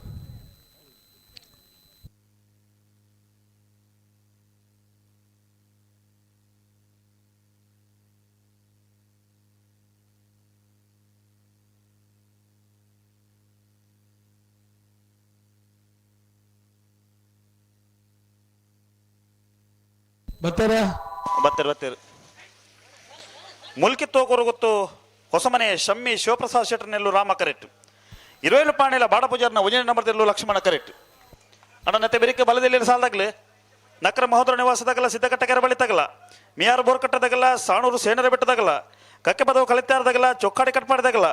ಬರ್ತಾರಾ? ಬತ್ತೇರು ಬತ್ತೇರು. ಮುಲ್ಕಿ ತೋಕೊರು ಗೊತ್ತು ಹೊಸಮನೆ ಶಮ್ಮಿ ಶಿವಪ್ರಸಾದ್ ಶೆಟ್ಟರ್ನೆಲ್ಲು ರಾಮ ಕರೆಕ್ಟ್. ಇರುವೇಲು ಪಾಣಿಲ ಬಾಡ ಪೂಜಾರ್ನ ಒಂಜನೇ ನಂಬರ್ ತೆಲ್ಲು ಲಕ್ಷ್ಮಣ ಕರೆಕ್ಟ್. ಅಣ್ಣ ನತ್ತೆ ಬೆರಿಕೆ ಬಲದಲ್ಲಿ ಸಾಲದಾಗ್ಲಿ ನಕ್ರ ಮಹೋದರ ನಿವಾಸದಾಗಲ್ಲ ಸಿದ್ದಕಟ್ಟ ಕೆರೆ ಬಳಿ ತಗಲ ಮಿಯಾರು ಬೋರ್ಕಟ್ಟದಾಗಲ್ಲ ಸಾಣೂರು ಸೇನರ ಬೆಟ್ಟದಾಗಲ್ಲ ಕಕ್ಕೆ ಪದವು ಕಲಿತಾರದಾಗಲ್ಲ ಚೊಕ್ಕಾಡಿ ಕಟ್ ಮಾಡಿದಾಗಲ್ಲ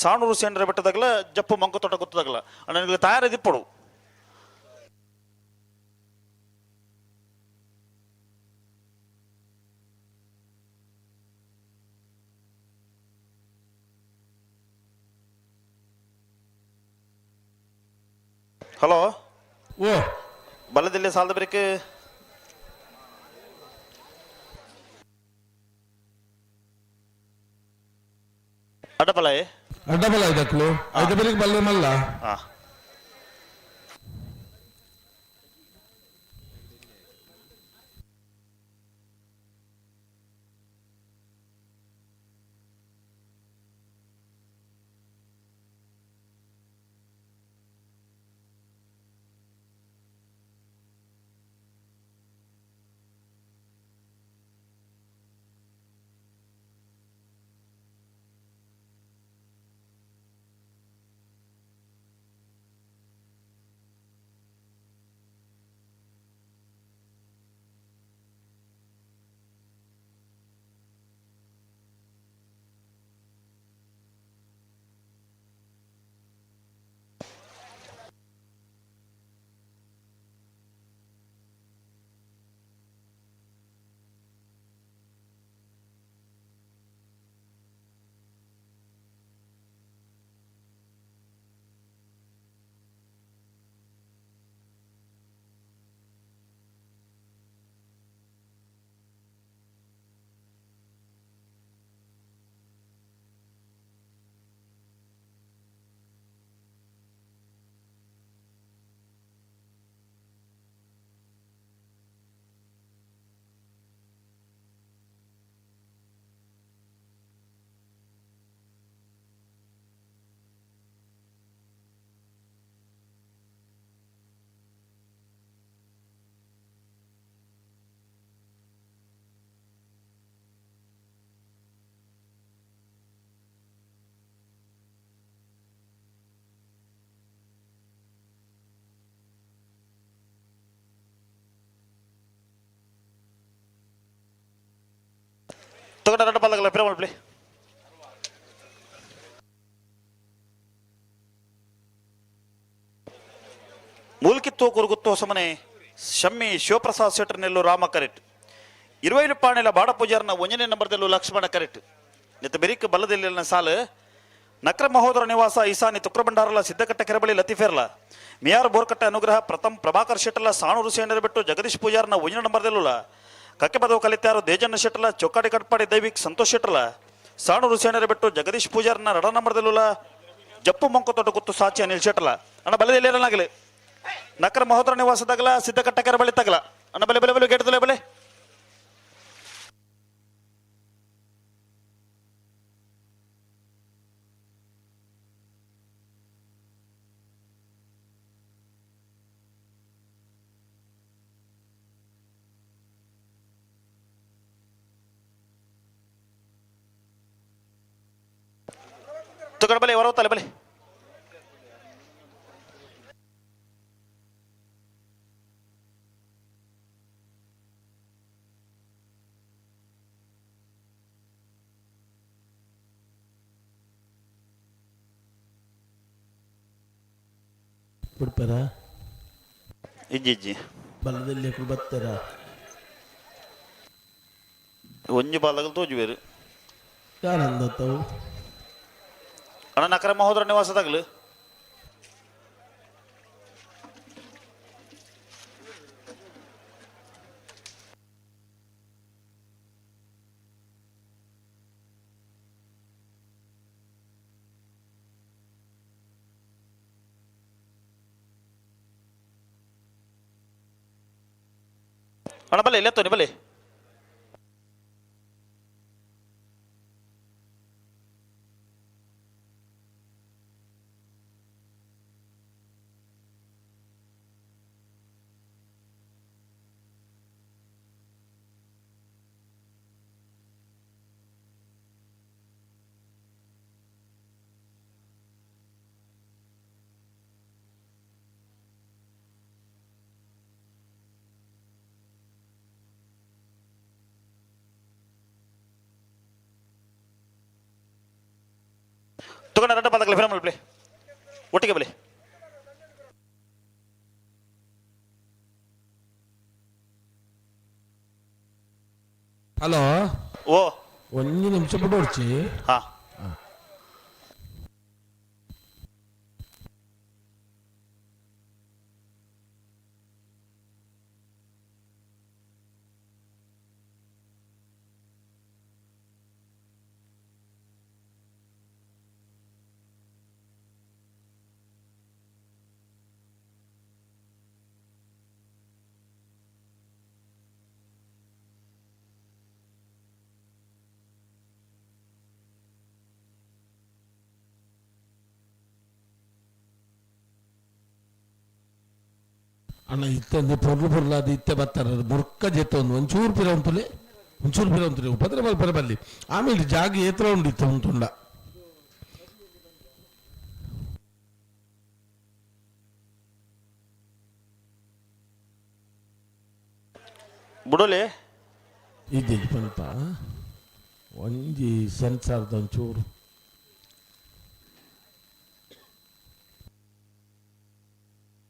ಸಾಣೂರು ಸೇನರ ಬೆಟ್ಟದಾಗಲ್ಲ ಜಪ್ಪು ಮಂಕು ತೋಟ ಗೊತ್ತದಾಗಲ್ಲ ಅಣ್ಣ ನಿಮಗೆ ತಯಾರಿದಿಪ್ಪಡು. ಹಲೋ. ಓ. ಬಲದಲ್ಲಿ ಸಾಲದ ಬೆರಿಕೆ ಅಡ್ಡಬಲ. ಅಡ್ಡಬಲ ಇದಕ್ಲು ಐದು ಬೆಳಿಗ್ಗೆ ಬಲ್ಲ ಮಲ್ಲ. ಹಾ. ತಗೊಂಡ ಎರಡು ಪಲ್ಲಗಲ್ಲ ಪಿರ ಮಲ್ಪಲಿ. ಮೂಲ್ಕಿ ತೋಕೂರು ಗುತ್ತು ಹೊಸಮನೆ ಶಮ್ಮಿ ಶಿವಪ್ರಸಾದ್ ಶೆಟ್ಟರ್ನೆಲ್ಲು ರಾಮ ಕರೆಕ್ಟ್. ಇರುವೈಲು ಪಾಣಿಲ ಬಾಡ ಪೂಜಾರ್ನ ಒಂಜನೇ ನಂಬರ್ದಲ್ಲೂ ಲಕ್ಷ್ಮಣ ಕರೆಕ್ಟ್. ನಿತ್ತ ಬೆರಿಕ್ ಬಲ್ಲದಿಲ್ಲ ಸಾಲು ನಕ್ರ ಮಹೋದರ ನಿವಾಸ ಈಸಾನಿ ತುಕ್ರಭಂಡಾರಲ ಸಿದ್ದಕಟ್ಟ ಕೆರಬಳಿ ಲತಿಫೇರ್ಲ ಮಿಯಾರ್ ಬೋರ್ಕಟ್ಟ ಅನುಗ್ರಹ ಪ್ರಥಮ್ ಪ್ರಭಾಕರ್ ಶೆಟ್ಟಲ ಸಾಣೂರು ಸೇನರ ಬಿಟ್ಟು ಜಗದೀಶ್ ಪೂಜಾರ್ನ ಒಂಜನೇ ನಂಬರ್ದಲ್ಲೂಲ ಕಕ್ಕೆ ಪದವು ಕಲಿತಾರು ದೇಜಣ್ಣ ಶೆಟ್ಟಲ ಚೊಕ್ಕಾಡಿ ಕಟ್ಪಾಡಿ ದೈವಿಕ್ ಸಂತೋಷ್ ಶೆಟ್ಟಲ ಸಾಣೂರು ಸೇಣರ ಬೆಟ್ಟು ಜಗದೀಶ್ ಪೂಜಾರನ ರಡ ನಂಬರ್ದಲ್ಲುಲ ಜಪ್ಪು ಮಂಕುತೊಟ್ಟು ಗುತ್ತು ಸಾಚಿ ಅನಿಲ್ ಶೆಟ್ಟಲ. ಅಣ್ಣ ಬಲದ ಎಲ್ಲಿರಲಾಗಲಿ ನಕರ ಮಹೋದರ ನಿವಾಸದಾಗಲ ಸಿದ್ದಕಟ್ಟಕರ ಬಳಿ ತಗಲ. ಅಣ್ಣ ಬಲೆ ಬಲೆ ಬಲೆ ಗೇಟದಲ್ಲೇ ಬಲೆ. ತುಕಡ ಬಲೆ ಹೊರತಲ್ಲ ಬಲೆ. ಬಿಡ್ಪಾರ? ಇಜ್ಜಿ ಇಜ್ಜಿ. ಬಲದಲ್ಲಿ ಬರ್ತಾರ? ಒಂಜಿ ಬಾಲಗಲ್ ತೋಜುವೇರು. ಯಾರಂದತ್ತವು? ಅಣ್ಣ ನಕರ ಮಹೋದರ ನಿವಾಸದಾಗಲು. ಅಣ್ಣ ಬಲೆ ಇಲ್ಲ ಬಲೆ. ತಗೊಂಡ ರಡ್ಡ ಪದಕಲೆ ಫಿರಮ್ ಬಲೆ ಒಟ್ಟಿಗೆ ಬಲೆ. ಹಲೋ. ಓ. ಒಂಜಿ ನಿಮಿಷ ಬಿಡೋಡ್ಚಿ. ಹಾ. ಅಣ್ಣ ಇತ್ತೊಂದು ಪೊರ್ಲು ಪೊರ್ಲಾದ ಇತ್ತೆ ಬರ್ತಾರೆ ಮುರ್ಕ ಜೆತ್ತೊಂದು ಒಂಚೂರು ಪಿರ ಉಂತುಲೆ, ಒಂಚೂರು ಪಿರ ಉಂತುಲೆ. ಉಪದ್ರ ಬಲ್ಪರ ಬಲ್ಲಿ ಆಮೇಲೆ ಜಾಗ ಏತ್ರ ಉಂಡು ಇತ್ತು ಉಂಟುಂಡ. ಬುಡೋಲೆ. ಇದ್ದಿದ್ದು ಪಲ್ಪ ಒಂಜಿ ಸೆನ್ಸಾರ್ದ ಒಂಚೂರು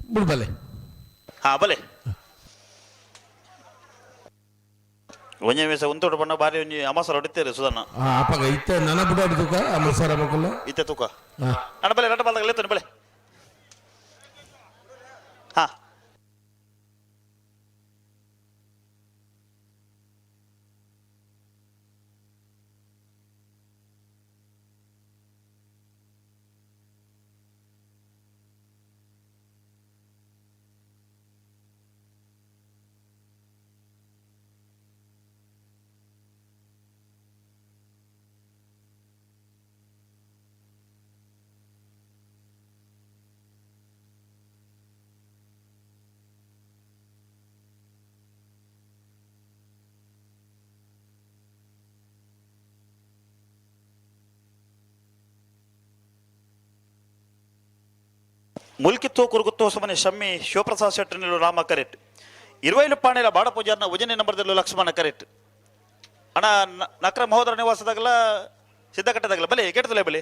ಬಿಡ್ಬಲೆ. ಹಾ ಬಲೆ. ಒಂಜಿ ಮೇಸ ಉಂತೋಡು ಬಣ್ಣ ಬಾರಿ ಒಂಜಿ ಅಮಾಸರ ಹೊಡಿತೇರಿ ಸುಧನ್ನ. ಆ ಅಪ್ಪಗ ಇತ್ತೆ ನನ ಬಿಡಾಡಿ ತೂಕ ಅಮಸರ ಮಕ್ಕಳು. ಇತ್ತೆ ತೂಕ. ಹಾ. ಅಣ್ಣ ಬಲೆ ರಡ್ಡ ಬಾಲ್ದಾಗ ಲೇತೋನಿ ಬಲೆ. ಹಾ. ಮುಲ್ಕಿ ತೋಕುರು ಗುತ್ತು ಹೊಸಮನೆ ಶಮ್ಮಿ ಶಿವಪ್ರಸಾದ್ ಶೆಟ್ಟರ್ನಿಲು ರಾಮ ಕರೆಟ್. ಇರುವೈಲು ಪಾಣೆಲ ಬಾಡ ಪೂಜಾರ್ನ ಉಜನೆ ನಂಬರ್ದಲ್ಲೂ ಲಕ್ಷ್ಮಣ ಕರೆಟ್. ಅಣ್ಣ ನಕ್ರ ಮಹೋದರ ನಿವಾಸದಾಗಲ ಸಿದ್ದಕಟ್ಟದಾಗಲ ಬಲೆ ಕೇಟದಲ್ಲ ಬಲೆ.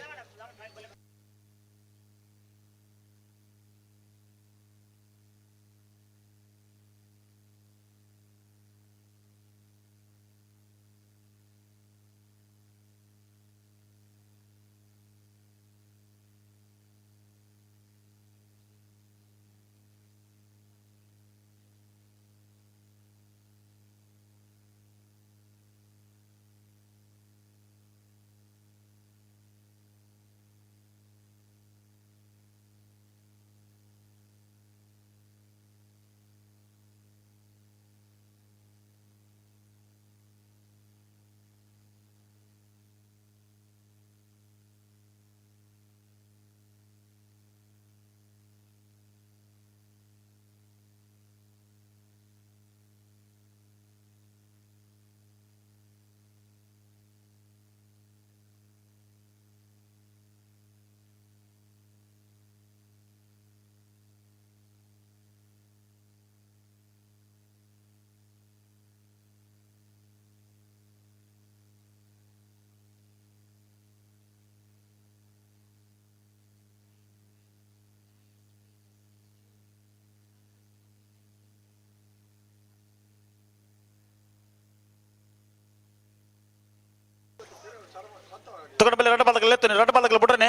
ತಗೊಂಡ ಬಲೆ ರಡ್ಡ ಬಾಲ್ದಗಲ್ ಎತ್ತುನಿ ರಡ್ಡ ಬಾಲ್ದಗಲ್ ಬಿಡ್ರನೆ.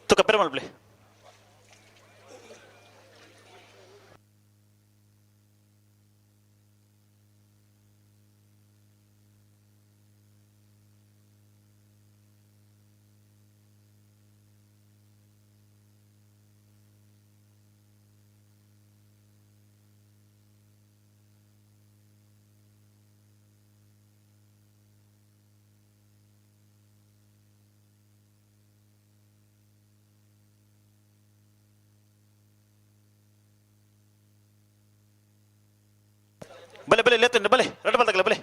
ತುಕ ಪೆರೆ ಮಲ್ಪ್ಲೆ. ಬಲೆ ಬಲೆ ಲೇತುನಿ ಬಲೆ ರಡ್ಡ ಬಾಲ್ದಗಲ್ ಬಲೆ.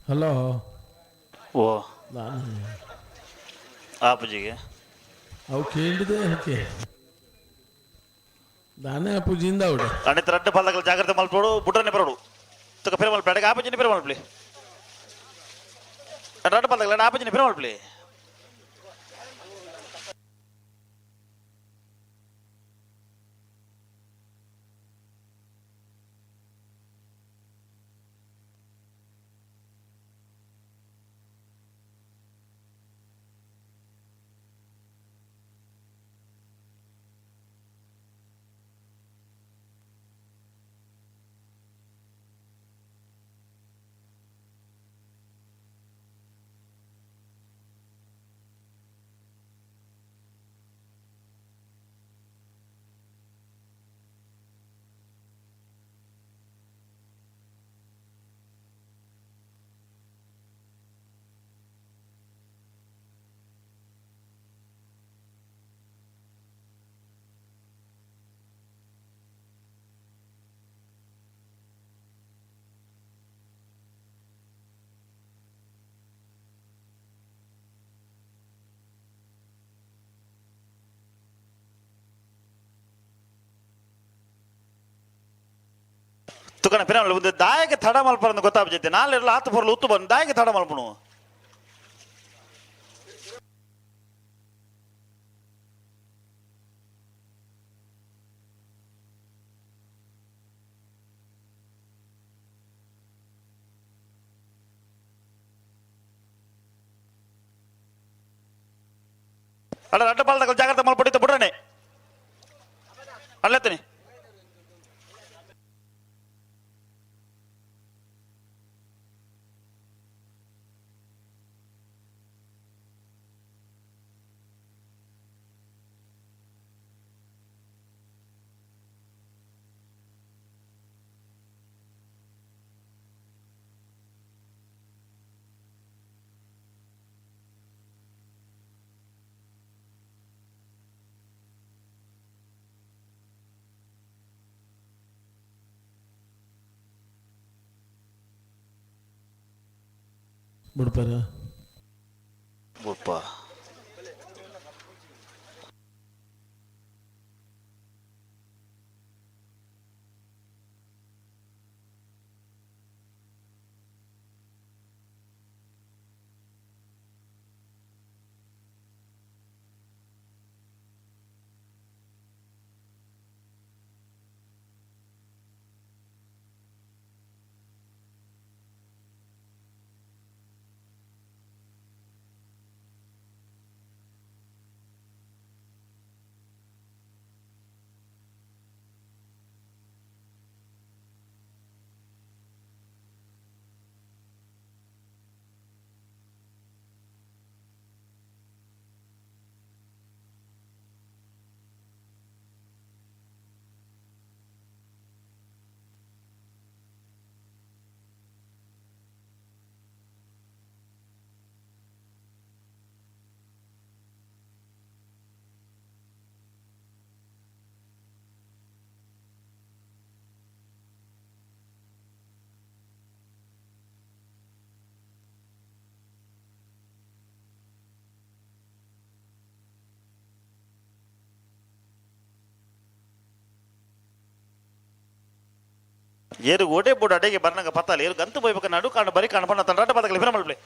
ಹಲೋ. ಓ. ನಾನು ಆಪುಜಿಗೆ ಅವು ಕೇಳಿದೆ ಓಕೆ ನಾನೇ ಅಪ್ಪುಜಿಯಿಂದ ಅವಡೆ. ಅಣಿತ ರಡ್ಡ ಬಾಲ್ದಗಲ್ ಜಾಗ್ರತೆ ಮಲ್ಪೋಡು ಬುಡ್ರನೆ ಬರೋಡು ತುಕ ಪೆರೆ ಮಲ್ಪ್ಲೆ ಅಡಗೆ ಆಪುಜಿನ ಪೆರೆ ಮಲ್ಪ್ಲೆ ರಡ್ಡ ಬಾಲ್ದಗಲ್ ಆಪುಜಿನ ಪೆರೆ ಮಲ್ಪ್ಲೆ. ತುಕಣ ಪಿರ ಒಂದು ದಾಯಕ ತಡ ಮಲ್ಪರಂದು ಗೊತ್ತಾಗ್ತೈತೆ. ನಾಲೆಲ್ಲ ಆತು ಪೊರ್ಲು ಉತ್ತು ಬಂದು ದಾಯಕ ತಡ ಮಲ್ಪನು. ಅಲ್ಲ, ಅಡ್ಡ ಬಾಲ್ದಾಗ ಜಾಗ್ರತೆ ಮಲ್ಪಡಿತ ಬಿಡ್ರಣೆ ಅಲ್ಲತ್ತನಿ. ಬಿಡ್ಪಾರ. ಬುಪ್ಪ. ಏರು ಓಡೆ ಬೋಡು ಅಡೆಗೆ ಬರ್ನಂಗ ಪತ್ತಾಲ ಏರು ಗಂತು ಬೋಯ್ಬೇಕ ನಡು ಕಾಣು ಬರಿ ಕಾಣು ಬಣ್ಣ ತಂಡ ಪದಕಲಿ ಬಿರ ಮಲ್ಪ್ಲೆ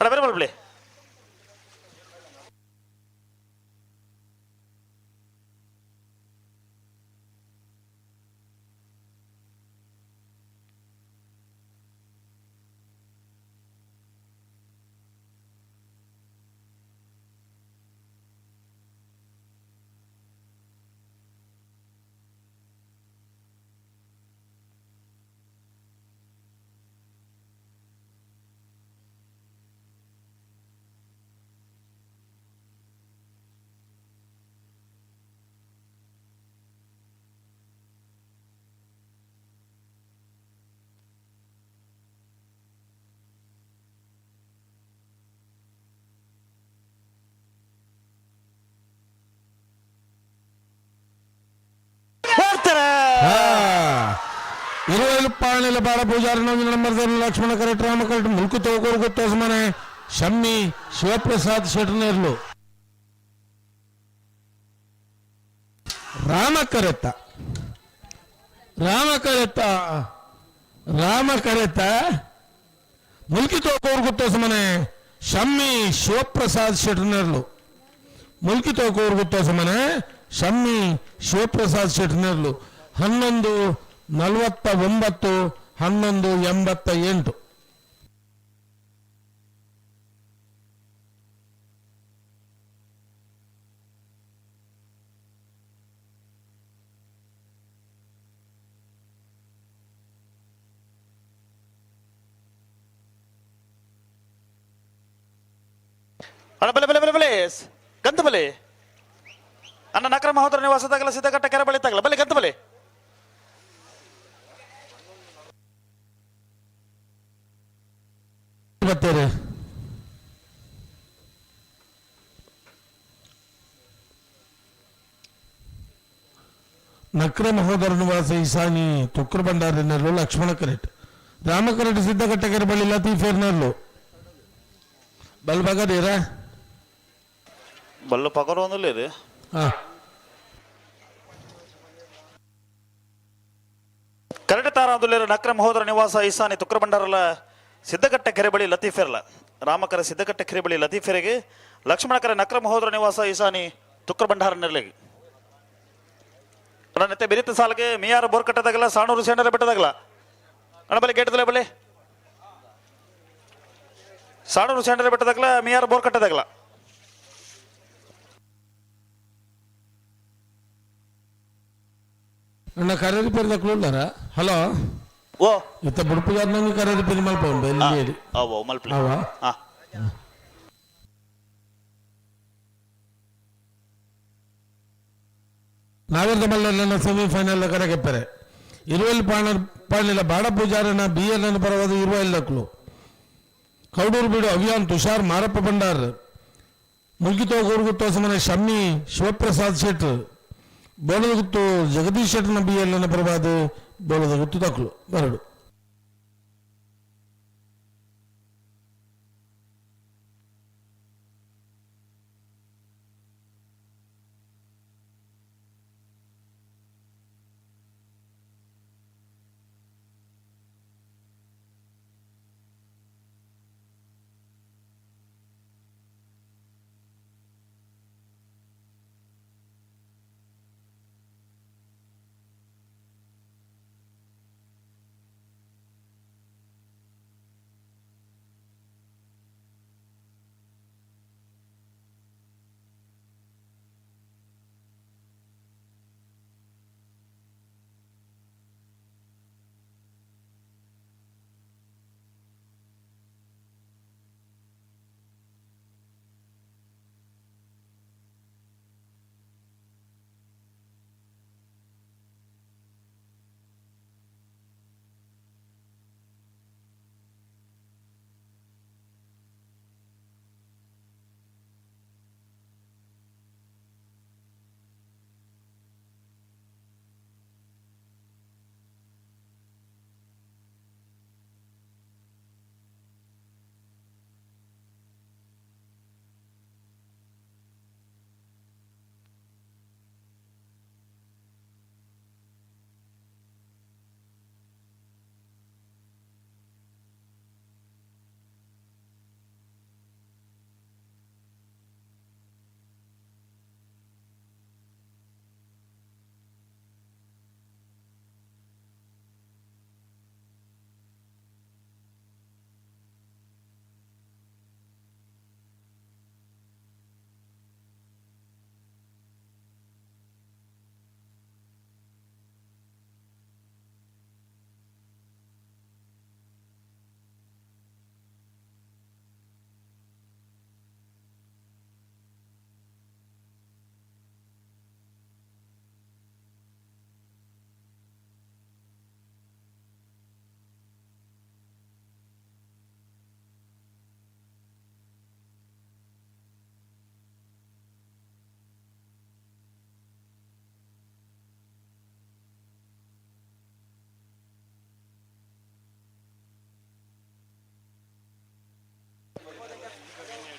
ಅಡ ಬೇರೆ ಮಲ್ಪ್ಲೆ. ಹೋಗ್ತಾರೆ. ಇರುವೈಲು ಪಾಣಿಲ ಬಾಳ ಪೂಜಾರಿ ನಂಬರ್ ಲಕ್ಷ್ಮಣ ಕರೆಕ್ಟ್, ರಾಮ ಕರೆಕ್ಟ್. ಮುಲ್ಕು ತೋಕೂರು ಗೊತ್ತೋಸಮನೆ ಶಮ್ಮಿ ಶಿವಪ್ರಸಾದ್ ಶೆಟ್ನೇರ್ಲು ರಾಮ ಕರೆತ್ತ, ರಾಮ ಕರೆತ್ತ, ರಾಮ ಕರೆತ್ತ. ಮುಲ್ಕಿ ತೋಕೂರು ಗುತ್ತೋಸಮನೆ ಶಮ್ಮಿ ಶಿವಪ್ರಸಾದ್ ಶೆಟ್ನೇರ್ಲು. ಮುಲ್ಕಿ ತೋಕೂರು ಗುತ್ತೋಸಮನೆ ಶಮ್ಮಿ ಶಿವಪ್ರಸಾದ್ ಶೆಟ್ನೇರ್ಲು. 11:49, 11:88. ಅಣ್ಣ, ಬಲೆ ಬಲೆ ಬಲೆ ಬಲೆ, ಗಂತು ಬಲೆ ಅಣ್ಣ. ನಕರ ಮಹೋದರ ನಿವಾಸ ತಗಲ, ಸಿದ್ಧಘಟ್ಟ ಕೆರೆ ಬಳಿ ತಗಲ, ಬಲೆ ಗಂತು ಬಲೆ. ಬರ್ತಾರೆ. ನಕ್ರ ಮಹೋದರ ನಿವಾಸ ಈಶಾನಿ ತುಕ್ರು ಭಂಡಾರಿನಲ್ಲೂ ಲಕ್ಷ್ಮಣ ಕರೆಟ್, ರಾಮ ಕರೆಟ್. ಸಿದ್ಧಘಟ್ಟ ಕೆರೆ ಬಳಿ ಲತೀಫೇರ್ನಲ್ಲೂ ಬಲ್ಬಗದೀರ. ಬಲ್ಲು ಪಗರು ಒಂದಿಲ್ಲ. ಹಾ. ತಾರಾಂದುಲೇರು ನಕ್ರ ಮಹೋದರ ನಿವಾಸ ಈಸಾನಿ ತುಕ್ರಬಂಡಾರಲ ಸಿದ್ದಕಟ್ಟೆ ಕೆರೆಬಳಿ ಲತೀಫೆರ್ಲ. ರಾಮಕರ ಸಿದ್ದಕಟ್ಟೆ ಕೆರೆಬಳಿ ಲತೀಫೆರೆಗೆ, ಲಕ್ಷ್ಮಣಕರ ನಕ್ರ ಮಹೋದರ ನಿವಾಸ ಈಸಾನಿ ತುಕ್ರಬಂಡಾರ ನೆರಳಿಗೆ. ನೆತ್ತೆ ಬಿರಿತ ಸಾಲಿಗೆ ಮಿಯಾರ ಬೋರ್ ಕಟ್ಟದಾಗಲ್ಲ, ಸಾಣೂರು ಸೇಂಡರ ಬೆಟ್ಟದಾಗಲ್ಲ. ಅಣ್ಣ ಬಲ್ಲಿ ಗೇಟದಲ್ಲ ಬಲ್ಲಿ ಸಾಣೂರು ಸೇಂಡರ ಬೆಟ್ಟದಾಗಲ, ಮಿಯಾರ ಬೋರ್ ಕಟ್ಟದಾಗಲ್ಲ. ಅಣ್ಣ, ಕರೆ ರಿಪೇರಿ ದಕ್ಕಲು. ಹಲೋ. ಓ. ಇತ್ತ ಬುಡುಪುಗಾರ್ ನಂಗೆ ಕರೆ ರಿಪೇರಿ ಮಲ್ಪ ಉಂಟು ಎಲ್ಲಿ ಹೇಳಿ. ಅವು ಮಲ್ಪಲಿ. ಅವ. ಹಾ. ನಾವೆಲ್ಲ ಮಲ್ಲ ಸೆಮಿಫೈನಲ್ ಕರೆಗೆಪ್ಪರೆ ಇರುವಲ್ಲಿ ಪಾಣ ಪಾಣಿಲ ಬಾಡ ಪೂಜಾರನ ಬಿ ಎಲ್ ಅನ್ನು ಪರವಾದ ಇರುವಲ್ಲಿ ದಕ್ಕಲು. ಕೌಡೂರು ಬೀಡು ಅಭಿಯಾನ್ ತುಷಾರ್ ಮಾರಪ್ಪ ಭಂಡಾರ್, ಮುಲ್ಕಿತೋ ಗೋರುಗುತ್ತೋ ಸಮನ ಶಮ್ಮಿ ಶಿವಪ್ರಸಾದ್ ಶೆಟ್ರ್, ಬೋಳದಗುತ್ತು ಜಗದೀಶ್ ಶೆಟ್ಟರ್ನ ಬಿ ಎಲ್ ಅನ್ನು ಪರವಾದ ಬೋಳದಗುತ್ತು ತಕ್ಕಲು ಬರಡು.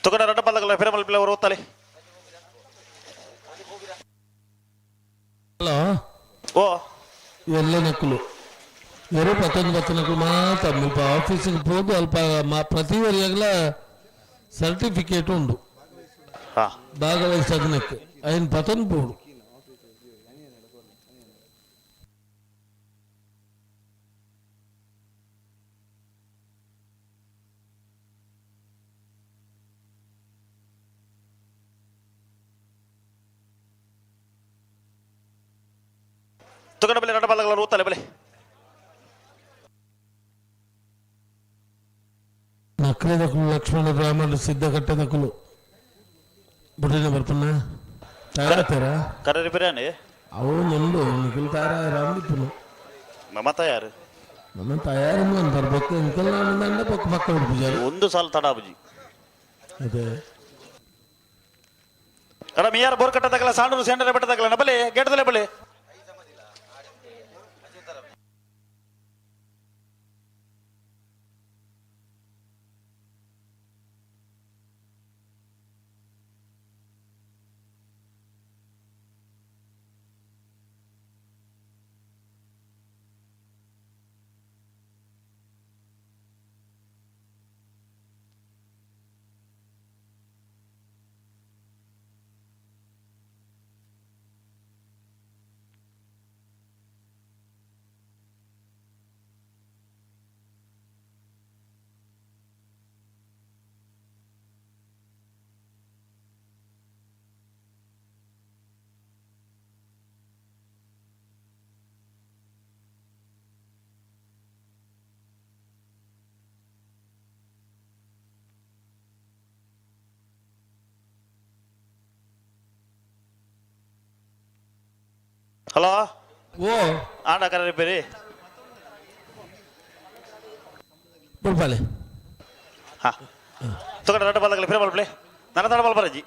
ತುಕಡ ರಡ್ಡ ಪಲ್ಲಗಲ ಫಿರಮಲ್ ಪಿಲ್ಲ ಅವರು ಓದ್ತಾಲೆ. ಹಲೋ. ಓ. ಎಲ್ಲ ನಕ್ಕಲು ಎರು ಪತ್ತೊಂದು ಪತ್ತು ನಕ್ಕಲು ಮಾತ್ರ ಮುಲ್ಪ ಆಫೀಸಿಗೆ ಪೋದು ಅಲ್ಪ ಪ್ರತಿ ವರಿಯಾಗಲ ಸರ್ಟಿಫಿಕೇಟ್ ಉಂಡು. ಹಾ. ಭಾಗವಹಿಸೋದಕ್ಕೆ ಐನ್ ಪತ್ತೊಂದು ಪೋಡು. ತುಕಡ ಬಲೆ ರಡ್ಡ ಪಲ್ಲಗಲ ಓದ್ತಾಲೆ ಬಲೆ. ನಕ್ರೆ ದಕ್ಕಲು ಲಕ್ಷ್ಮಣ ರಾಮನ ಸಿದ್ಧಕಟ್ಟೆ ದಕ್ಕಲು ಬುಡಿನ ಬರ್ಪನ್ನ ತಯಾರಾಗ್ತಾರ. ಕರೆ ರಿಪೇರಿ ಅವು ನಂದು ನಿಖಿಲ್ ತಯಾರಾಗಿರ ಅಂದಿಪ್ಪನು. ಮಮ್ಮ ತಯಾರು. ನಮ್ಮ ತಯಾರು ಅಂತಾರೆ ಬೊಕ್ಕ ನಿಖಿಲ್ ನಾನು ಬೊಕ್ಕ ಪಕ್ಕ ಉಡುಪುಜಾರು. ಒಂದು ಸಾಲ ತಡ ಬುಜಿ. ಅದೇ. ಅಡ ಮಿಯಾರ ಬೋರ್ ಕಟ್ಟದಾಗಲ್ಲ, ಸಾಣೂರು ಸೆಂಡರ ಬೆಟ್ಟದಾಗಲ್ಲ ಬಲೆ ಗೇಟದಲ್ಲೇ ಬಲೆ. ಹಲೋ. ಓ. ಆಂಡ ಕರೆ ರಿಪೇರಿ. ಬುಡ್ಪಾಲೆ. ಹಾ, ತಗೊಂಡ ರಡ್ಡ ಬಾಲ್ ಫಿರ ಬಾಲ್ ಪ್ಲೇ ನನ್ನ ತಡ ಬಾಲ್ ಬರಜಿ.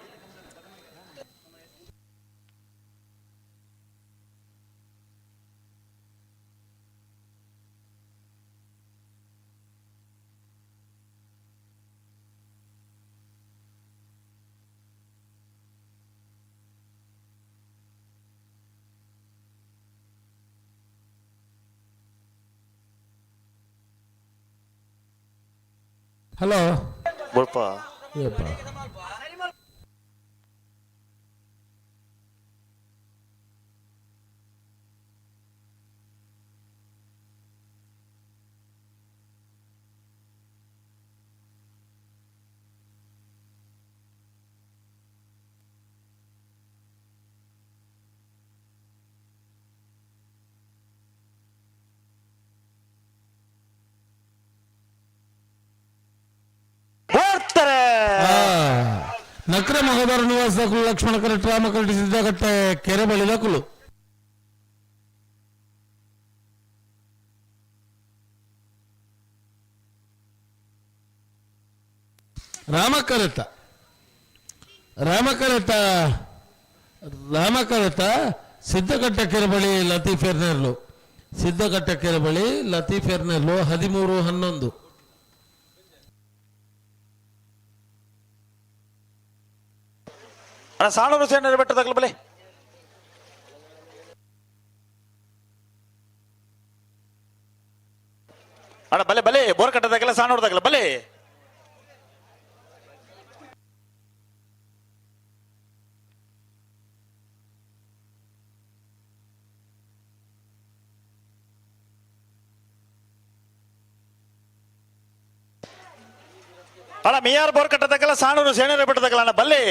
ಹಲೋ. ಬುಡ್ಪ. ಯಪ್ಪ. ಬರ್ತಾರೆ. ನಕ್ರ ಮಹೋದರ ನಿವಾಸ ದಾಖಲು ಲಕ್ಷ್ಮಣ ಕರೆಟ್, ರಾಮ ಕರೆಟ್, ಸಿದ್ದಕಟ್ಟೆ ಕೆರೆಬಳಿ ದಾಖಲು. ರಾಮಕರೆತ, ರಾಮಕರೆತ, ರಾಮಕರೆತ, ಸಿದ್ದಕಟ್ಟೆ ಕೆರೆಬಳಿ ಲತೀಫೆರ್ನೆರ್ಲು, ಸಿದ್ದಕಟ್ಟೆ ಕೆರೆಬಳಿ ಲತೀಫೆರ್ನೆರ್ಲು, 13-11. ಅಣ್ಣ, ಸಾಣೂರು ಸೇನೆ ಬೆಟ್ಟ ತಗಲು ಬಲೆ. ಅಣ್ಣ, ಬಲೆ ಬಲೆ, ಬೋರ್ ಕಟ್ಟದಾಗಲ್ಲ, ಸಾಣೂರು ತಗಲ ಬಲೆ. ಅಣ್ಣ, ಮಿಯಾರ್ ಬೋರ್ ಕಟ್ಟದಾಗಲ್ಲ, ಸಾಣೂರು ಸೇನೆ ಬೆಟ್ಟದಾಗಲ್ಲ ಅಣ್ಣ, ಬಲ್ಲೆ.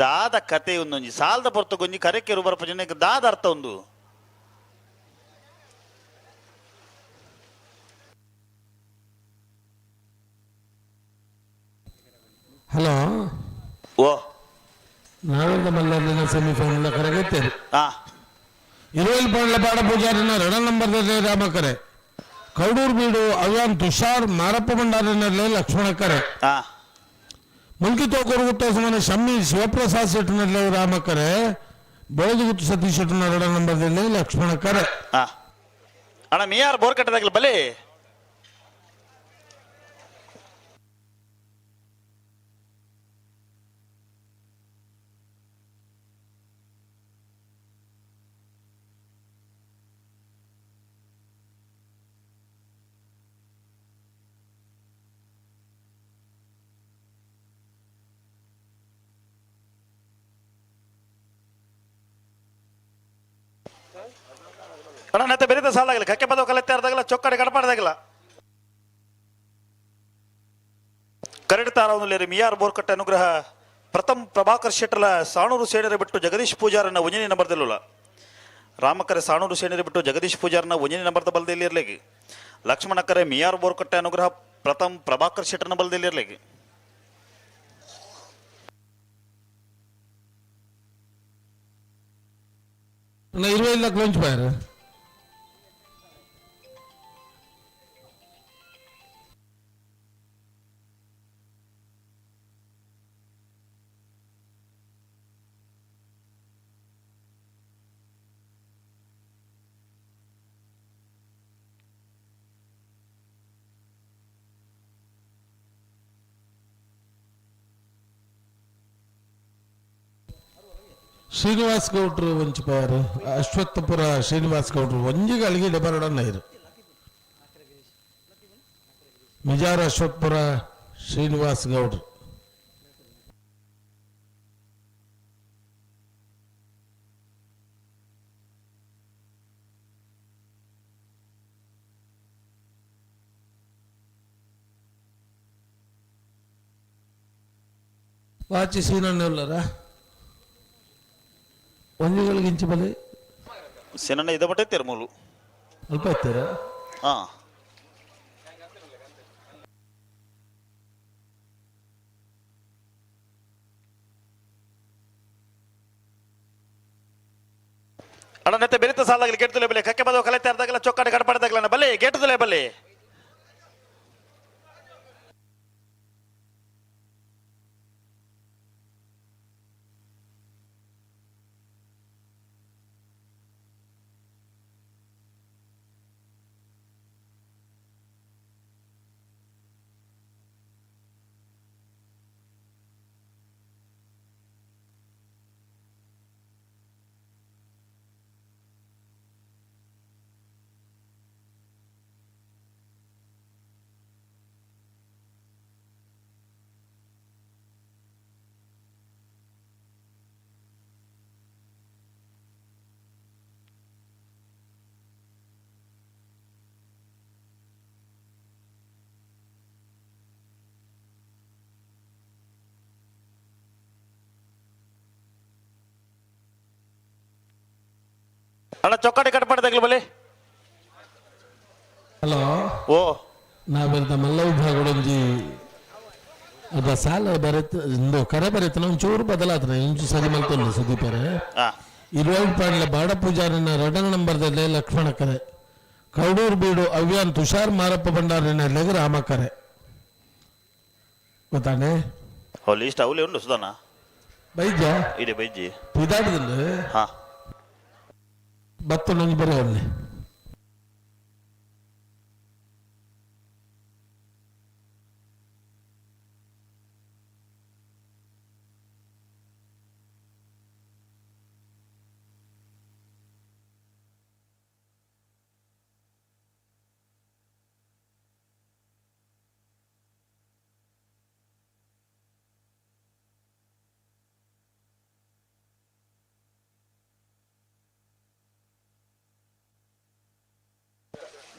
ದಾದ ಕತೆ ಒಂದೊಂಜಿ ಸಾಲದ ಪೊರ್ತು ಗೊಂಜಿ ಕರೆಕೆರು ಬರಪ ಜನಕ್ಕೆ ದಾದ ಅರ್ಥ ಒಂದು. ಹಲೋ. ಓ. ನಾವೆಲ್ಲ ಮಲ್ಲರ್ಲಿನ ಸೆಮಿಫೈನಲ್ ಕರೆಗೆತ್ತೇರು. ಹಾ. ಇರುವಲ್ ಪಾಂಡ್ಲ ಪಾಡ ಪೂಜಾರಿನ ರಣ ನಂಬರ್ ರಾಮಕರೆ, ಕೌಡೂರು ಬೀಡು ಅವ್ಯಾನ್ ತುಷಾರ್ ಮಾರಪ್ಪ ಭಂಡಾರಿನಲ್ಲಿ ಲಕ್ಷ್ಮಣ ಕರೆ. ಹಾ. ಮುಲ್ಕಿ ತೋಕೂರು ಗುತ್ತ ಸಮಾನ ಶಮ್ಮಿ ಶಿವಪ್ರಸಾದ್ ಶೆಟ್ಟನಲ್ಲಿ ರಾಮಕರೆ, ಬೆಳದುಗುತ್ತು ಸತೀಶ್ ಶೆಟ್ಟನ ರಣ ನಂಬರ್ದಲ್ಲಿ ಲಕ್ಷ್ಮಣ ಕರೆ. ಹಾ ಅಣ್ಣ, ಮಿಯಾರ್ ಬೋರ್ ಕಟ್ಟದಾಗಲ್ಲ ಬಲೆ. ಅಣ್ಣ, ನತ್ತೆ ಬೆರೀತ ಸಾಲಾಗಿಲ್ಲ, ಕಕ್ಕೆ ಪದವ ಕಲೆತ್ತೆ ಅರ್ದಾಗಲ್ಲ, ಚೊಕ್ಕಡೆ ಕಡಪಾಡ್ದಾಗಲ್ಲ. ಕರಡಿ ತಾರವನಲ್ಲಿ ಮಿಯಾರ್ ಬೋರ್ಕಟ್ಟೆ ಅನುಗ್ರಹ ಪ್ರಥಮ್ ಪ್ರಭಾಕರ್ ಶೆಟ್ಟಲ ಸಾಣೂರು ಸೇನರೆ ಬಿಟ್ಟು ಜಗದೀಶ್ ಪೂಜಾರನ್ನ ಒಂಜನೇ ನಂಬರ್ದಲ್ಲಲ್ಲ. ರಾಮಕರೆ ಸಾಣೂರು ಸೇನರೆ ಬಿಟ್ಟು ಜಗದೀಶ್ ಪೂಜಾರನ ಒಂಜನೇ ನಂಬರ್ದ ಬಲದಲ್ಲಿ ಇರ್ಲಿಕ್ಕೆ. ಲಕ್ಷ್ಮಣಕರೆ ಮಿಯಾರ್ ಬೋರ್ಕಟ್ಟೆ ಅನುಗ್ರಹ ಪ್ರಥಮ್ ಪ್ರಭಾಕರ್ ಶೆಟ್ಟರ್ನ ಬಲದಲ್ಲಿ ಇರ್ಲಿಕ್ಕೆ. ಅಣ್ಣ, 20 ಲಕ್ಷ ಲಂಚ್ ಬಾಯರ್. ಶ್ರೀನಿವಾಸ್ ಗೌಡ್ರು ಒಂಚಿಪಾರು, ಅಶ್ವತ್ಥಪುರ ಶ್ರೀನಿವಾಸ್ ಗೌಡ್ರು ಒಂಜಿಗೆ ಅಳಿಗೆ ಬರಡನ್ನ ಇರು. ಮಿಜಾರ್ ಅಶ್ವತ್ಥಪುರ ಶ್ರೀನಿವಾಸ್ ಗೌಡ್ರು. ವಾಚಿ ಸೀನಣ್ಣಲ್ಲರ ಒಂಜಿಗಳಿಗೆ ಇಂಚಿ ಬಲೆ. ಸೇನಣ್ಣ ಇದ ಬಟ್ಟೆ ತಿರುಮೂಲು. ಅಲ್ಪ ಇತ್ತೀರ. ಹಾ. ಅಣ್ಣ ನೆತ್ತೆ ಬೆರಿತ ಸಾಲಾಗಲಿ ಗೇಟ್ ಬಲೆ ಕಕ್ಕೆ ಬದವ ಕಲೆ ಅರ್ಧಾಗಲ ಚೊಕ್ಕಾಡಿ ಕಡಪಡದಾಗಲ ಬಲೆ ಗೇಟ್ ಬಲೆ. ಅಣ್ಣ ಚೊಕ್ಕಾಡಿ ಕಟ್ಪಾಡ್ದಾಗಲಿ ಬಲೆ. ಹಲೋ. ಓ. ನಾವೆಂತ ಮಲ್ಲ ವಿಭಾಗಡೊಂಜಿ ಅದ ಸಾಲ ಬರೆತ್ ಇಂದು ಕರೆ ಬರೆತನ ಒಂಚೂರು ಬದಲಾತನ ಇಂಚು ಸರಿ ಮಲ್ತೊಂದು ಸುದೀಪರೆ. ಇರುವೈಟ್ ಪಾಂಡ್ಲ ಬಾಡ ಪೂಜಾರಿನ ರಡನ ನಂಬರ್ದಲ್ಲಿ ಲಕ್ಷ್ಮಣ ಕರೆ, ಕೌಡೂರು ಬೀಡು ಅವ್ಯಾನ್ ತುಷಾರ್ ಮಾರಪ್ಪ ಭಂಡಾರಿನ ಲೆಗ್ ರಾಮ ಕರೆ ಗೊತ್ತಾನೆ. ಓ ಲೀಸ್ಟ್ ಅವಲೇ ಉಂಡು ಸುಧಾನ. ಬೈದ್ಯ. ಇದೆ ಬೈಜಿ. ಪಿದಾಡ್ದಲ್ಲಿ. ಹಾ. ಬತ್ತು ನಂಗೆ ಬರೋ ಅಲ್ಲಿ.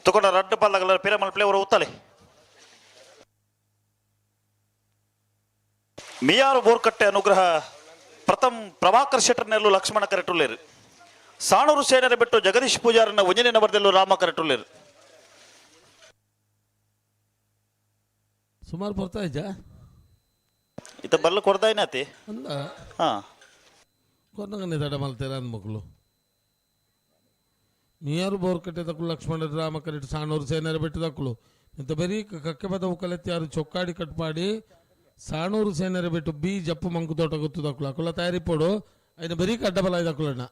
ತಗೊಂಡ ರಡ್ಡು ಪಲ್ಲಗಲ ಪಿರಮಲ್ ಪ್ಲೇವರ್ ಉತ್ತಲೆ ಮಿಯಾರು ಬೋರ್ಕಟ್ಟೆ ಅನುಗ್ರಹ ಪ್ರಥಮ್ ಪ್ರಭಾಕರ್ ಶೆಟ್ಟರ್ನೆಲ್ಲು ಲಕ್ಷ್ಮಣ ಕರೆಟುಲ್ಲೇರು. ಸಾಣೂರು ಸೇನರ ಬಿಟ್ಟು ಜಗದೀಶ್ ಪೂಜಾರನ ಒಂಜನೇ ನಂಬರ್ದಲ್ಲೂ ರಾಮ ಕರೆಟುಲ್ಲೇರು. ಸುಮಾರು ಬರ್ತಾ ಇದ್ಯಾ? ಇತ ಬಲ್ಲ ಕೊಡ್ದಾಯಿನಾತಿ. ಅಂದ. ಹಾ. ಕೊನ್ನಗನೆ ತಡ ಮಲ್ತೇರ ಅಂದ್ ಮಕ್ಕಳು. ನೀರು ಬೋರ್ಕಟ್ಟೆ ತಕ್ಕಳು ಲಕ್ಷ್ಮಣ ರಾಮ ಕರೆಟ್ ಸಾಣೂರು ಸೇನರ ಬಿಟ್ಟು ತಕ್ಕಳು ಇಂತ ಬರೀ ಕಕ್ಕೆ ಬದ ಉಕಲೆತ್ತಿ ಚೊಕ್ಕಾಡಿ ಕಟ್ ಮಾಡಿ ಸಾಣೂರು ಸೇನರ ಬಿಟ್ಟು ಬಿ ಜಪ್ಪು ಮಂಕು ತೋಟ ಗೊತ್ತು ತಕ್ಕಳು ಅಕುಲ ತಯಾರಿ ಪೋಡು ಐನ ಬರೀ ಕಡ್ಡಬಲ ತಕ್ಕಳಣ್ಣ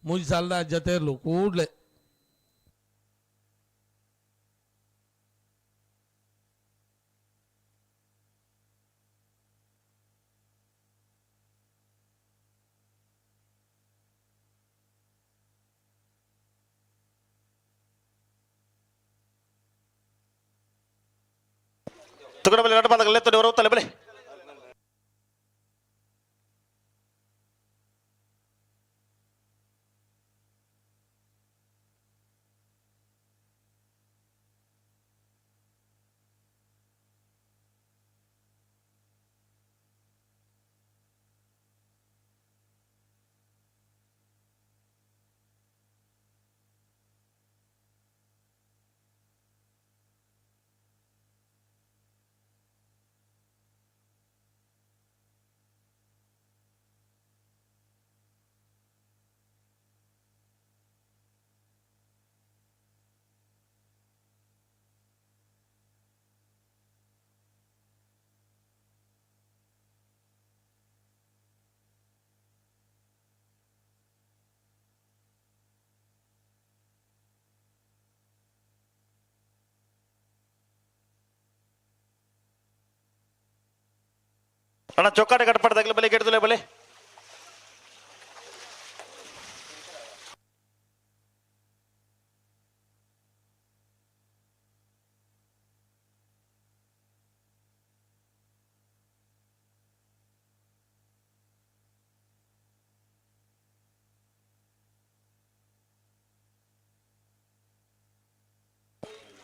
ಮೂಜಿ ಸಾಲದ ಜತೆ ಇರ್ಲು ಕೂಡ್ಲೆ. ತುಕಡ ಬಲೆ ರಡ್ಡು ಪಲ್ಲಗಲ ಎತ್ತಡಿ ಉತ್ತಲೆ ಬಲೆ. ಅಣ್ಣ ಚೊಕ್ಕಾಟ ಕಟ್ಪಾಡ್ದಾಗಲಿ ಬಲೆ ಗೆಡ್ದಲೆ ಬಲೆ.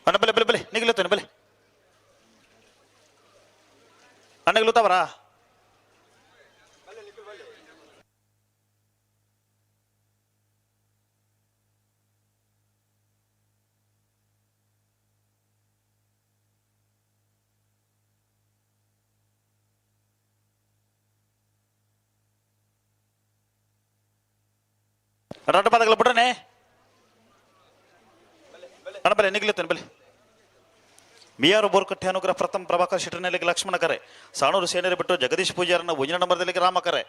ಅಣ್ಣ ಬಲೆ ಬಲೆ ಬಲೆ ನಿಗಿಲತ್ತೇನೆ ಬಲೆ ಅಣ್ಣಗಿಲುತ್ತಾವರಾ? ರಡ್ಡ ಪದಗಳ ಬಿಡ್ರನೆ ಅಣ್ಣ ಬಲೆ ನಿಗ್ಲಿತ್ತೇನೆ ಬಲೆ. ಮಿಯಾರು ಬೋರ್ಕಟ್ಟೆ ಅನುಗ್ರಹ ಪ್ರಥಮ ಪ್ರಭಾಕರ್ ಶೆಟ್ಟರ್ನಲ್ಲಿಗೆ ಲಕ್ಷ್ಮಣ ಕರೆ. ಸಾಣೂರು ಸೇನರಿ ಬಿಟ್ಟು ಜಗದೀಶ್ ಪೂಜಾರನ ಒಂಜಿನ ನಂಬರ್ದಲ್ಲಿ ರಾಮ ಕರೆ.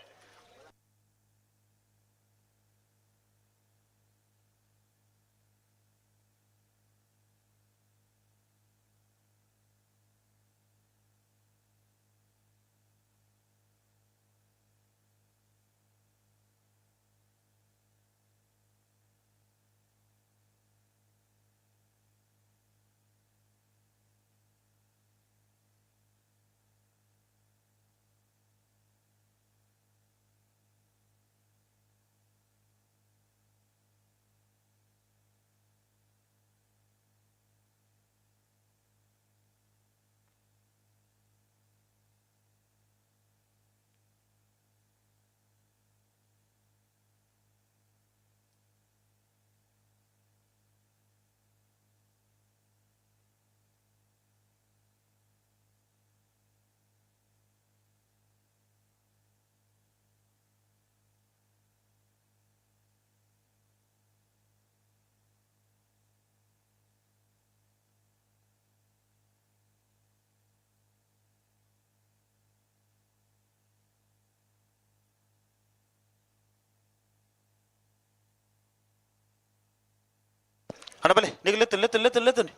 ಅಣ್ಣ ಬಲೆ ನಿಗ್ಲಿತ್ತೇನೆ ಲೆತ್ತೇನೆ ಲೆತ್ತೇನೆ ಲೆತ್ತೇನೆ.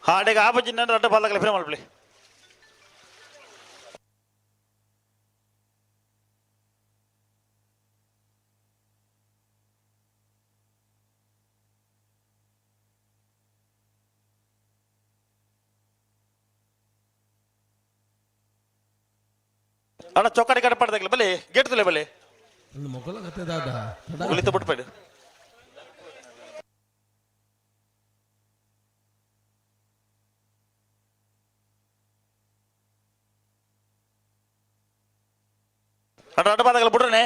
ಹಾಡಿಗೆ ಆ ಬಜ್ಜಿ ನನ್ನ ರಡ್ಡ ಬಾಲಕಲ ಫಿರ ಮಾಡ್ಬಿಡಿ. ಅಣ್ಣ ಚೊಕ್ಕಡಿ ಕಡೆ ಪಡ್ದಾಗಲಿ ಬಲಿ ಗೇಟ್ ತುಲೆ ಬಲಿ. ಒಂದು ಮೊಗಲ ಕತೆ ದಾದ. ಉಳಿತ ಬಿಟ್ಬೇಡಿ. ಅಣ್ಣ ಅಡ್ಡ ಬಾದಾಗಲ್ಲ ಬಿಡ್ರನೆ.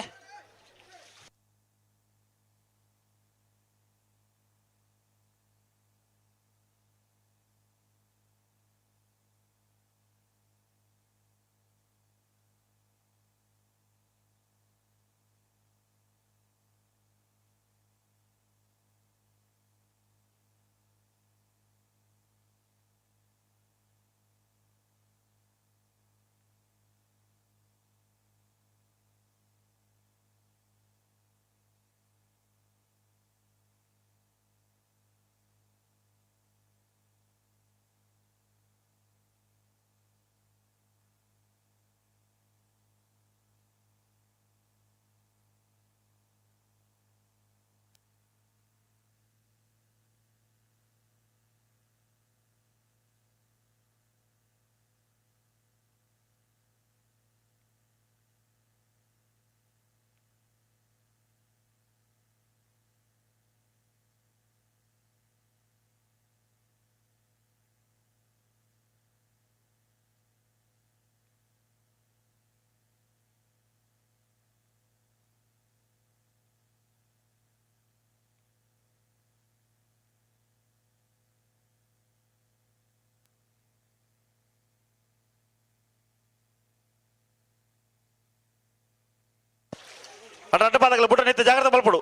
ಅಡ್ಡ ಪಾದಗಳ ಬುಟ್ಟ ನಿತ್ಯ ಜಾಗ್ರತೆ ಬಲ್ಪಡು.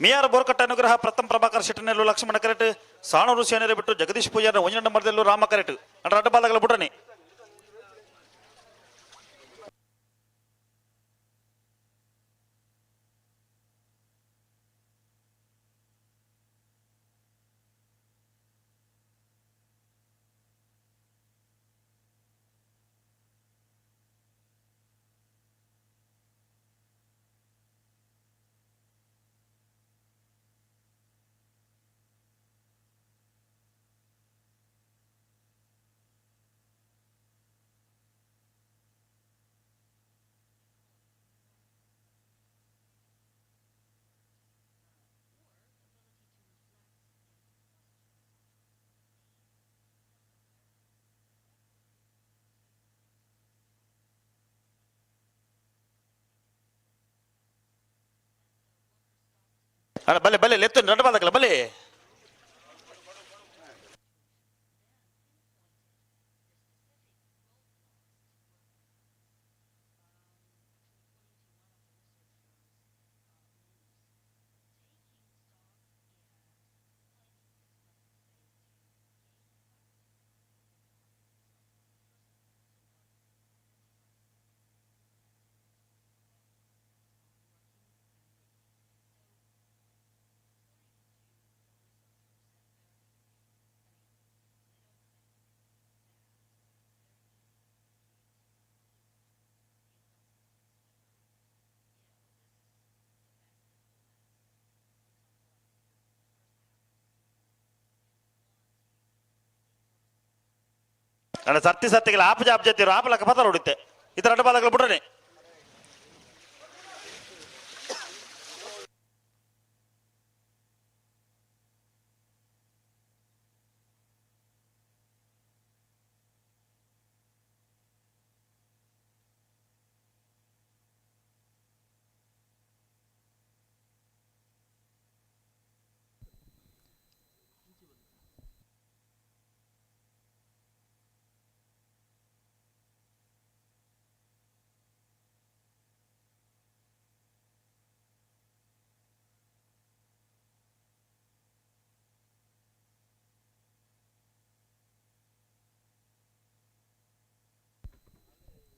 ಮಿಯಾರ ಬೋರ್ಕಟ್ಟ ಅನುಗ್ರಹ ಪ್ರಥಮ ಪ್ರಭಾಕರ್ ಶೆಟ್ಟನೆಲ್ಲು ಲಕ್ಷ್ಮಣ ಕರೆಟ್. ಸಾಣೂರು ಸೇನರೆ ಬಿಟ್ಟು ಜಗದೀಶ್ ಪೂಜಾರ ಒಂಜಿ ನಂಬರ್ದಲ್ಲೂ ರಾಮ ಕರೆಟ್. ಅಡ್ಡ ಅಡ್ಡ ಪಾದಗಳ ಬುಟ್ಟನೆ. ಅಣ್ಣ ಬಲೆ ಬಲೆ ಲೆತ್ತು ರಡ್ಡು ಬಾದಕಲ ಬಲೆ. ಅಣ್ಣ ಸರ್ತಿ ಸರ್ತಿಗೆಲ್ಲ ಆಪ ಜಾಪ್ ಜತ್ತಿರು ಆಪಲಕ್ಕ ಪತ್ರ ಹೊಡಿತೆ ಇತರ ರಡ್ಡು ಬಾದಕಲ ಬಿಡ್ರನೆ.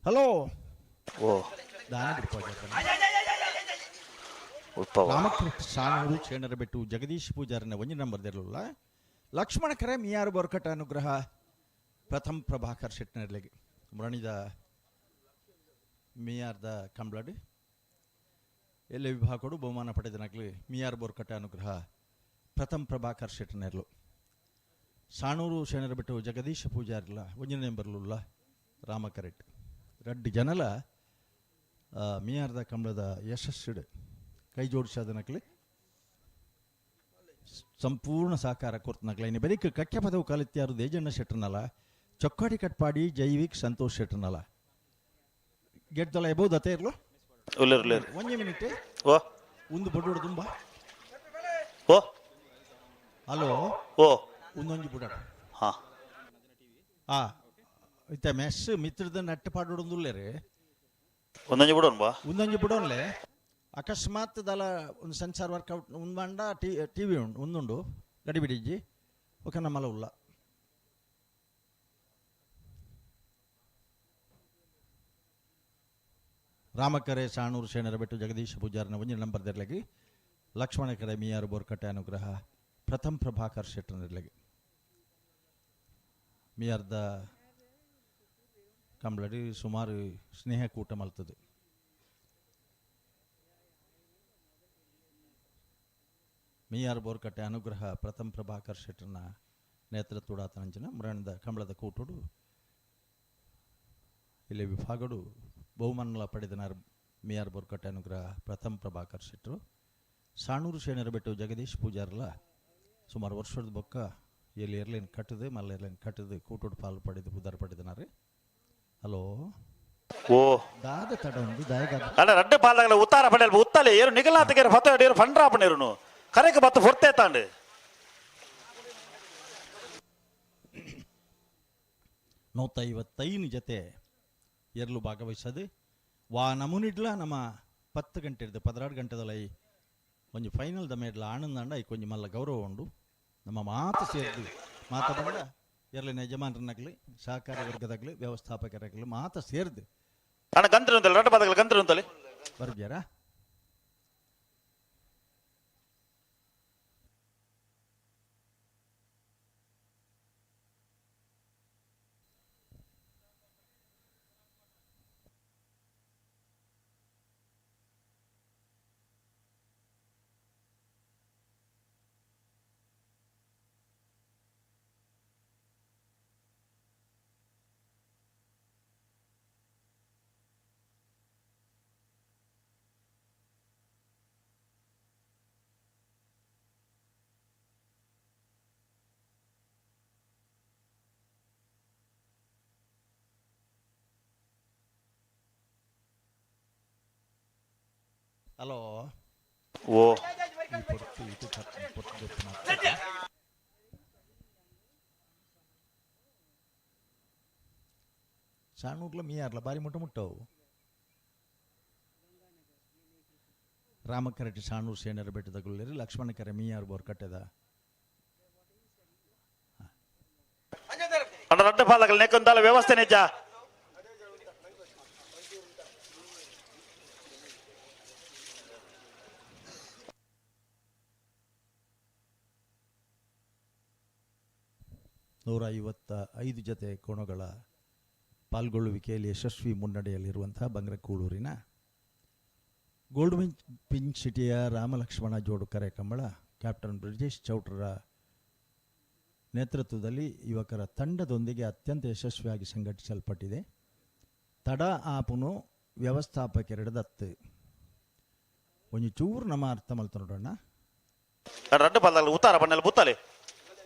ಹಲೋ. ಓ. ದಾನ ಬಿಡ್ಪಾಜ. ಉಪ್ಪವ. ರಾಮಕೃಷ್ಣ ಸಾನೂರು ಚೇಣರಬೆಟ್ಟು ಜಗದೀಶ್ ಪೂಜಾರನ ಒಂಜಿ ನಂಬರ್ ದಿರಲಿಲ್ಲ. ಲಕ್ಷ್ಮಣ ಕರೆ ಮಿಯಾರು ಬೋರ್ಕಟ ಅನುಗ್ರಹ ಪ್ರಥಮ್ ಪ್ರಭಾಕರ್ ಶೆಟ್ನರ್ಲೆಗೆ ಮರಣಿದ ಮಿಯಾರ್ದ ಕಂಬ್ಳಡ್ ಎಲ್ಲ ವಿಭಾಗಡು ಬಹುಮಾನ ಪಡೆದನಾಗಲಿ ಮಿಯಾರ್ ಬೋರ್ಕಟ ಅನುಗ್ರಹ ಪ್ರಥಮ್ ಪ್ರಭಾಕರ್ ಶೆಟ್ನರ್ಲು. ಸಾಣೂರು ಶೇಣರಬೆಟ್ಟು ಜಗದೀಶ ಪೂಜಾರಿಲ್ಲ ಒಂಜಿ ನಂಬರ್ಲುಲ್ಲ ರಾಮಕರೆಟ್ ರಡ್ಡು ಜನಲ ಮಿಯಾರ್ದ ಕಂಬಳದ ಯಶಸ್ಸಿಡು ಕೈ ಜೋಡಿಸೋದನಕ್ಲಿ ಸಂಪೂರ್ಣ ಸಹಕಾರ ಕೊರ್ತನಕ್ಲೆ. ಇನ್ನು ಬರೀಕ್ ಕಕ್ಕೆ ಪದವು ಕಲಿತ್ಯಾರು ದೇಜಣ್ಣ ಶೆಟ್ಟರ್ನಲ್ಲ ಚೊಕ್ಕಾಡಿ ಕಟ್ಪಾಡಿ ಜೈವಿಕ್ ಸಂತೋಷ್ ಶೆಟ್ಟರ್ನಲ್ಲ ಗೆಡ್ದಲ್ಲ ಎಬಹುದು ಅತ್ತೆ ಇರ್ಲು. ಉಲ್ಲೇರು ಉಲ್ಲೇರು. ಒಂಜಿ ಮಿನಿಟ್. ಓ. ಒಂದು ಬೊಡ್ಡು ತುಂಬ. ಓ. ಹಲೋ. ಓ. ಒಂದೊಂಜಿ ಬುಡಾಡ. ಹಾ. ಆ ಇತ್ತ ಮೆಸ್ ಮಿತ್ರದ ನಟ್ಟು ಪಾಡೋಡೊಂದುಲ್ಲೇರಿ. ಒಂದೊಂಜಿ ಬಿಡೋಣ ಬಾ. ಒಂದೊಂಜಿ ಬುಡೋನ್ಲೆ ಅಕಸ್ಮಾತ್ ದಲ ಒಂದು ಸೆನ್ಸಾರ್ ವರ್ಕೌಟ್ ಉಂದು ಟಿ ಟಿ ವಿ ಉಂಡು ಒಂದುಂಡು ಗಡಿಬಿಡಿಜ್ಜಿ ಓಕೆ ನಮ್ಮಲ್ಲ ಉಲ್ಲ. ರಾಮಕರೆ ಸಾಣೂರು ಶೇಣರ ಬೆಟ್ಟು ಜಗದೀಶ ಪೂಜಾರನ ಒಂಜಿ ನಂಬರ್ ದೆರ್ಲಗಿ ಲಕ್ಷ್ಮಣಕರೆ ಮಿಯಾರು ಬೋರ್ಕಟ್ಟೆ ಅನುಗ್ರಹ ಪ್ರಥಮ್ ಪ್ರಭಾಕರ್ ಶೆಟ್ಟರ್ಲಗಿ ಮಿಯಾರ್ದ ಕಂಬ್ಳಡಿ ಸುಮಾರು ಸ್ನೇಹ ಕೂಟ ಮಲ್ತದೆ. ಮಿಯಾರ್ ಬೋರ್ಕಟ್ಟೆ ಅನುಗ್ರಹ ಪ್ರಥಮ್ ಪ್ರಭಾಕರ್ ಶೆಟ್ಟರ್ನ ನೇತೃತ್ವದಾತನಂಚಿನ ಮರಣದ ಕಂಬಳದ ಕೂಟುಡು ಇಲ್ಲಿ ವಿಭಾಗಡು ಬಹುಮಾನಲ ಪಡೆದನಾರ್ ಮಿಯಾರ್ ಬೋರ್ಕಟ್ಟೆ ಅನುಗ್ರಹ ಪ್ರಥಮ್ ಪ್ರಭಾಕರ್ ಶೆಟ್ಟರು. ಸಾಣೂರು ಶೇಣರ ಬೆಟ್ಟು ಜಗದೀಶ್ ಪೂಜಾರ್ಲ ಸುಮಾರು ವರ್ಷದ ಬೊಕ್ಕ ಎಲ್ಲಿ ಏರ್ಲೈನ್ ಕಟ್ಟದು ಮಲ್ಲ ಏರ್ಲೈನ್ ಕಟ್ಟದು ಕೂಟುಡು ಪಾಲು ಪಡೆದು ಪುದಾರ್ ಪಡೆದನಾರು. ಹಲೋ. ಓ. ದಾದ ತಡ ಉಂಡು ದಾಯಗ. ಅಣ್ಣ ರಡ್ಡು ಪಾಲ್ದಾಗಲ ಉತ್ತಾರ ಪಡೆಯಲ್ ಉತ್ತಲೆ ಏರು ನಿಗಲಾತಗೆ ಫತ ಏರು ಫಂಡ್ರಾಪಣೇರುನು ಕರೆಕ್ ಬತ್ತು ಫೊರ್ತೆ ತಾಂಡು. 155 ಜತೆ ಎರಲು ಭಾಗವಹಿಸದು ವಾ ನಮೂನಿಡ್ಲ ನಮ್ಮ 10 ಗಂಟೆ ಇರ್ತದೆ 16 ಗಂಟೆದಲ್ಲ ಈ ಒಂಜಿ ಫೈನಲ್ the ಮೇಡ್ಲ ಆನಂದ ಐಕ್ ಒಂಜಿ ಮಲ್ಲ ಗೌರವ ಉಂಡು ನಮ್ಮ ಮಾತು ಸೇರ್ದು ಮಾತ ಬಂಡ ಎರಲಿನ ಯಜಮಾನರನ್ನಾಗಲಿ ಸಹಕಾರ ವರ್ಗದಾಗಲಿ ವ್ಯವಸ್ಥಾಪಕರಾಗಲಿ ಮಾತ ಸೇರ್ದು. ಅಣ್ಣ ಗಂತ್ರ ಉಂತಲ್ಲ ರಡ್ಡು ಪಾದಗಳ ಗಂತ್ರ ಉಂತಲ್ಲಿ. ಬರ್ಬ್ಯಾರಾ? ಹಲೋ. ಓ. ಈ ಪೊರ್ತು ಇತು ಪೊತ್ತು. ಸಾಣೂರ್ಲ ಮೀಯಾರ್ಲ ಬಾರಿ ಮುಟ್ಟ ಮುಟ್ಟವು. ರಾಮಕರೆಟ್ ಸಾಣೂರು ಸೇನರ ಬೆಟ್ಟದ ಗುಲ್ಲೇರಿ, ಲಕ್ಷ್ಮಣಕರೆ ಮೀಯಾರ್ ಬೋರ್ ಕಟ್ಟೆದ. ಅಣ್ಣ ರಡ್ಡ ಪಾಲಕಲ್ ನೆಕ್ಕೊಂದಾಲ ವ್ಯವಸ್ಥೆ ನಿಜ. 155 ಜತೆ ಕೋಣಗಳ ಪಾಲ್ಗೊಳ್ಳುವಿಕೆಯಲ್ಲಿ ಯಶಸ್ವಿ ಮುನ್ನಡೆಯಲ್ಲಿರುವಂತಹ ಬಂಗ್ರಕೂಳೂರಿನ ಗೋಲ್ಡ್ ಪಿಂಕ್ ಸಿಟಿಯ ರಾಮಲಕ್ಷ್ಮಣ ಜೋಡು ಕರೆ ಕಂಬಳ ಕ್ಯಾಪ್ಟನ್ ಬ್ರಿಜೇಶ್ ಚೌಟ್ರರ ನೇತೃತ್ವದಲ್ಲಿ ಯುವಕರ ತಂಡದೊಂದಿಗೆ ಅತ್ಯಂತ ಯಶಸ್ವಿಯಾಗಿ ಸಂಘಟಿಸಲ್ಪಟ್ಟಿದೆ. ತಡ ಆಪುನು ವ್ಯವಸ್ಥಾಪಕರೆಡದತ್ತು ಒಂಜಿ ಚೂರು ನಮ್ಮ ಅರ್ಥ ಮಲ್ತ ನೋಡೋಣ. ರಡ್ಡು ಪಾಲಕಲ್ ಉತ್ತಾರ ಬಣ್ಣಲ್ಲಿ ಬುತ್ತಾಲೆ.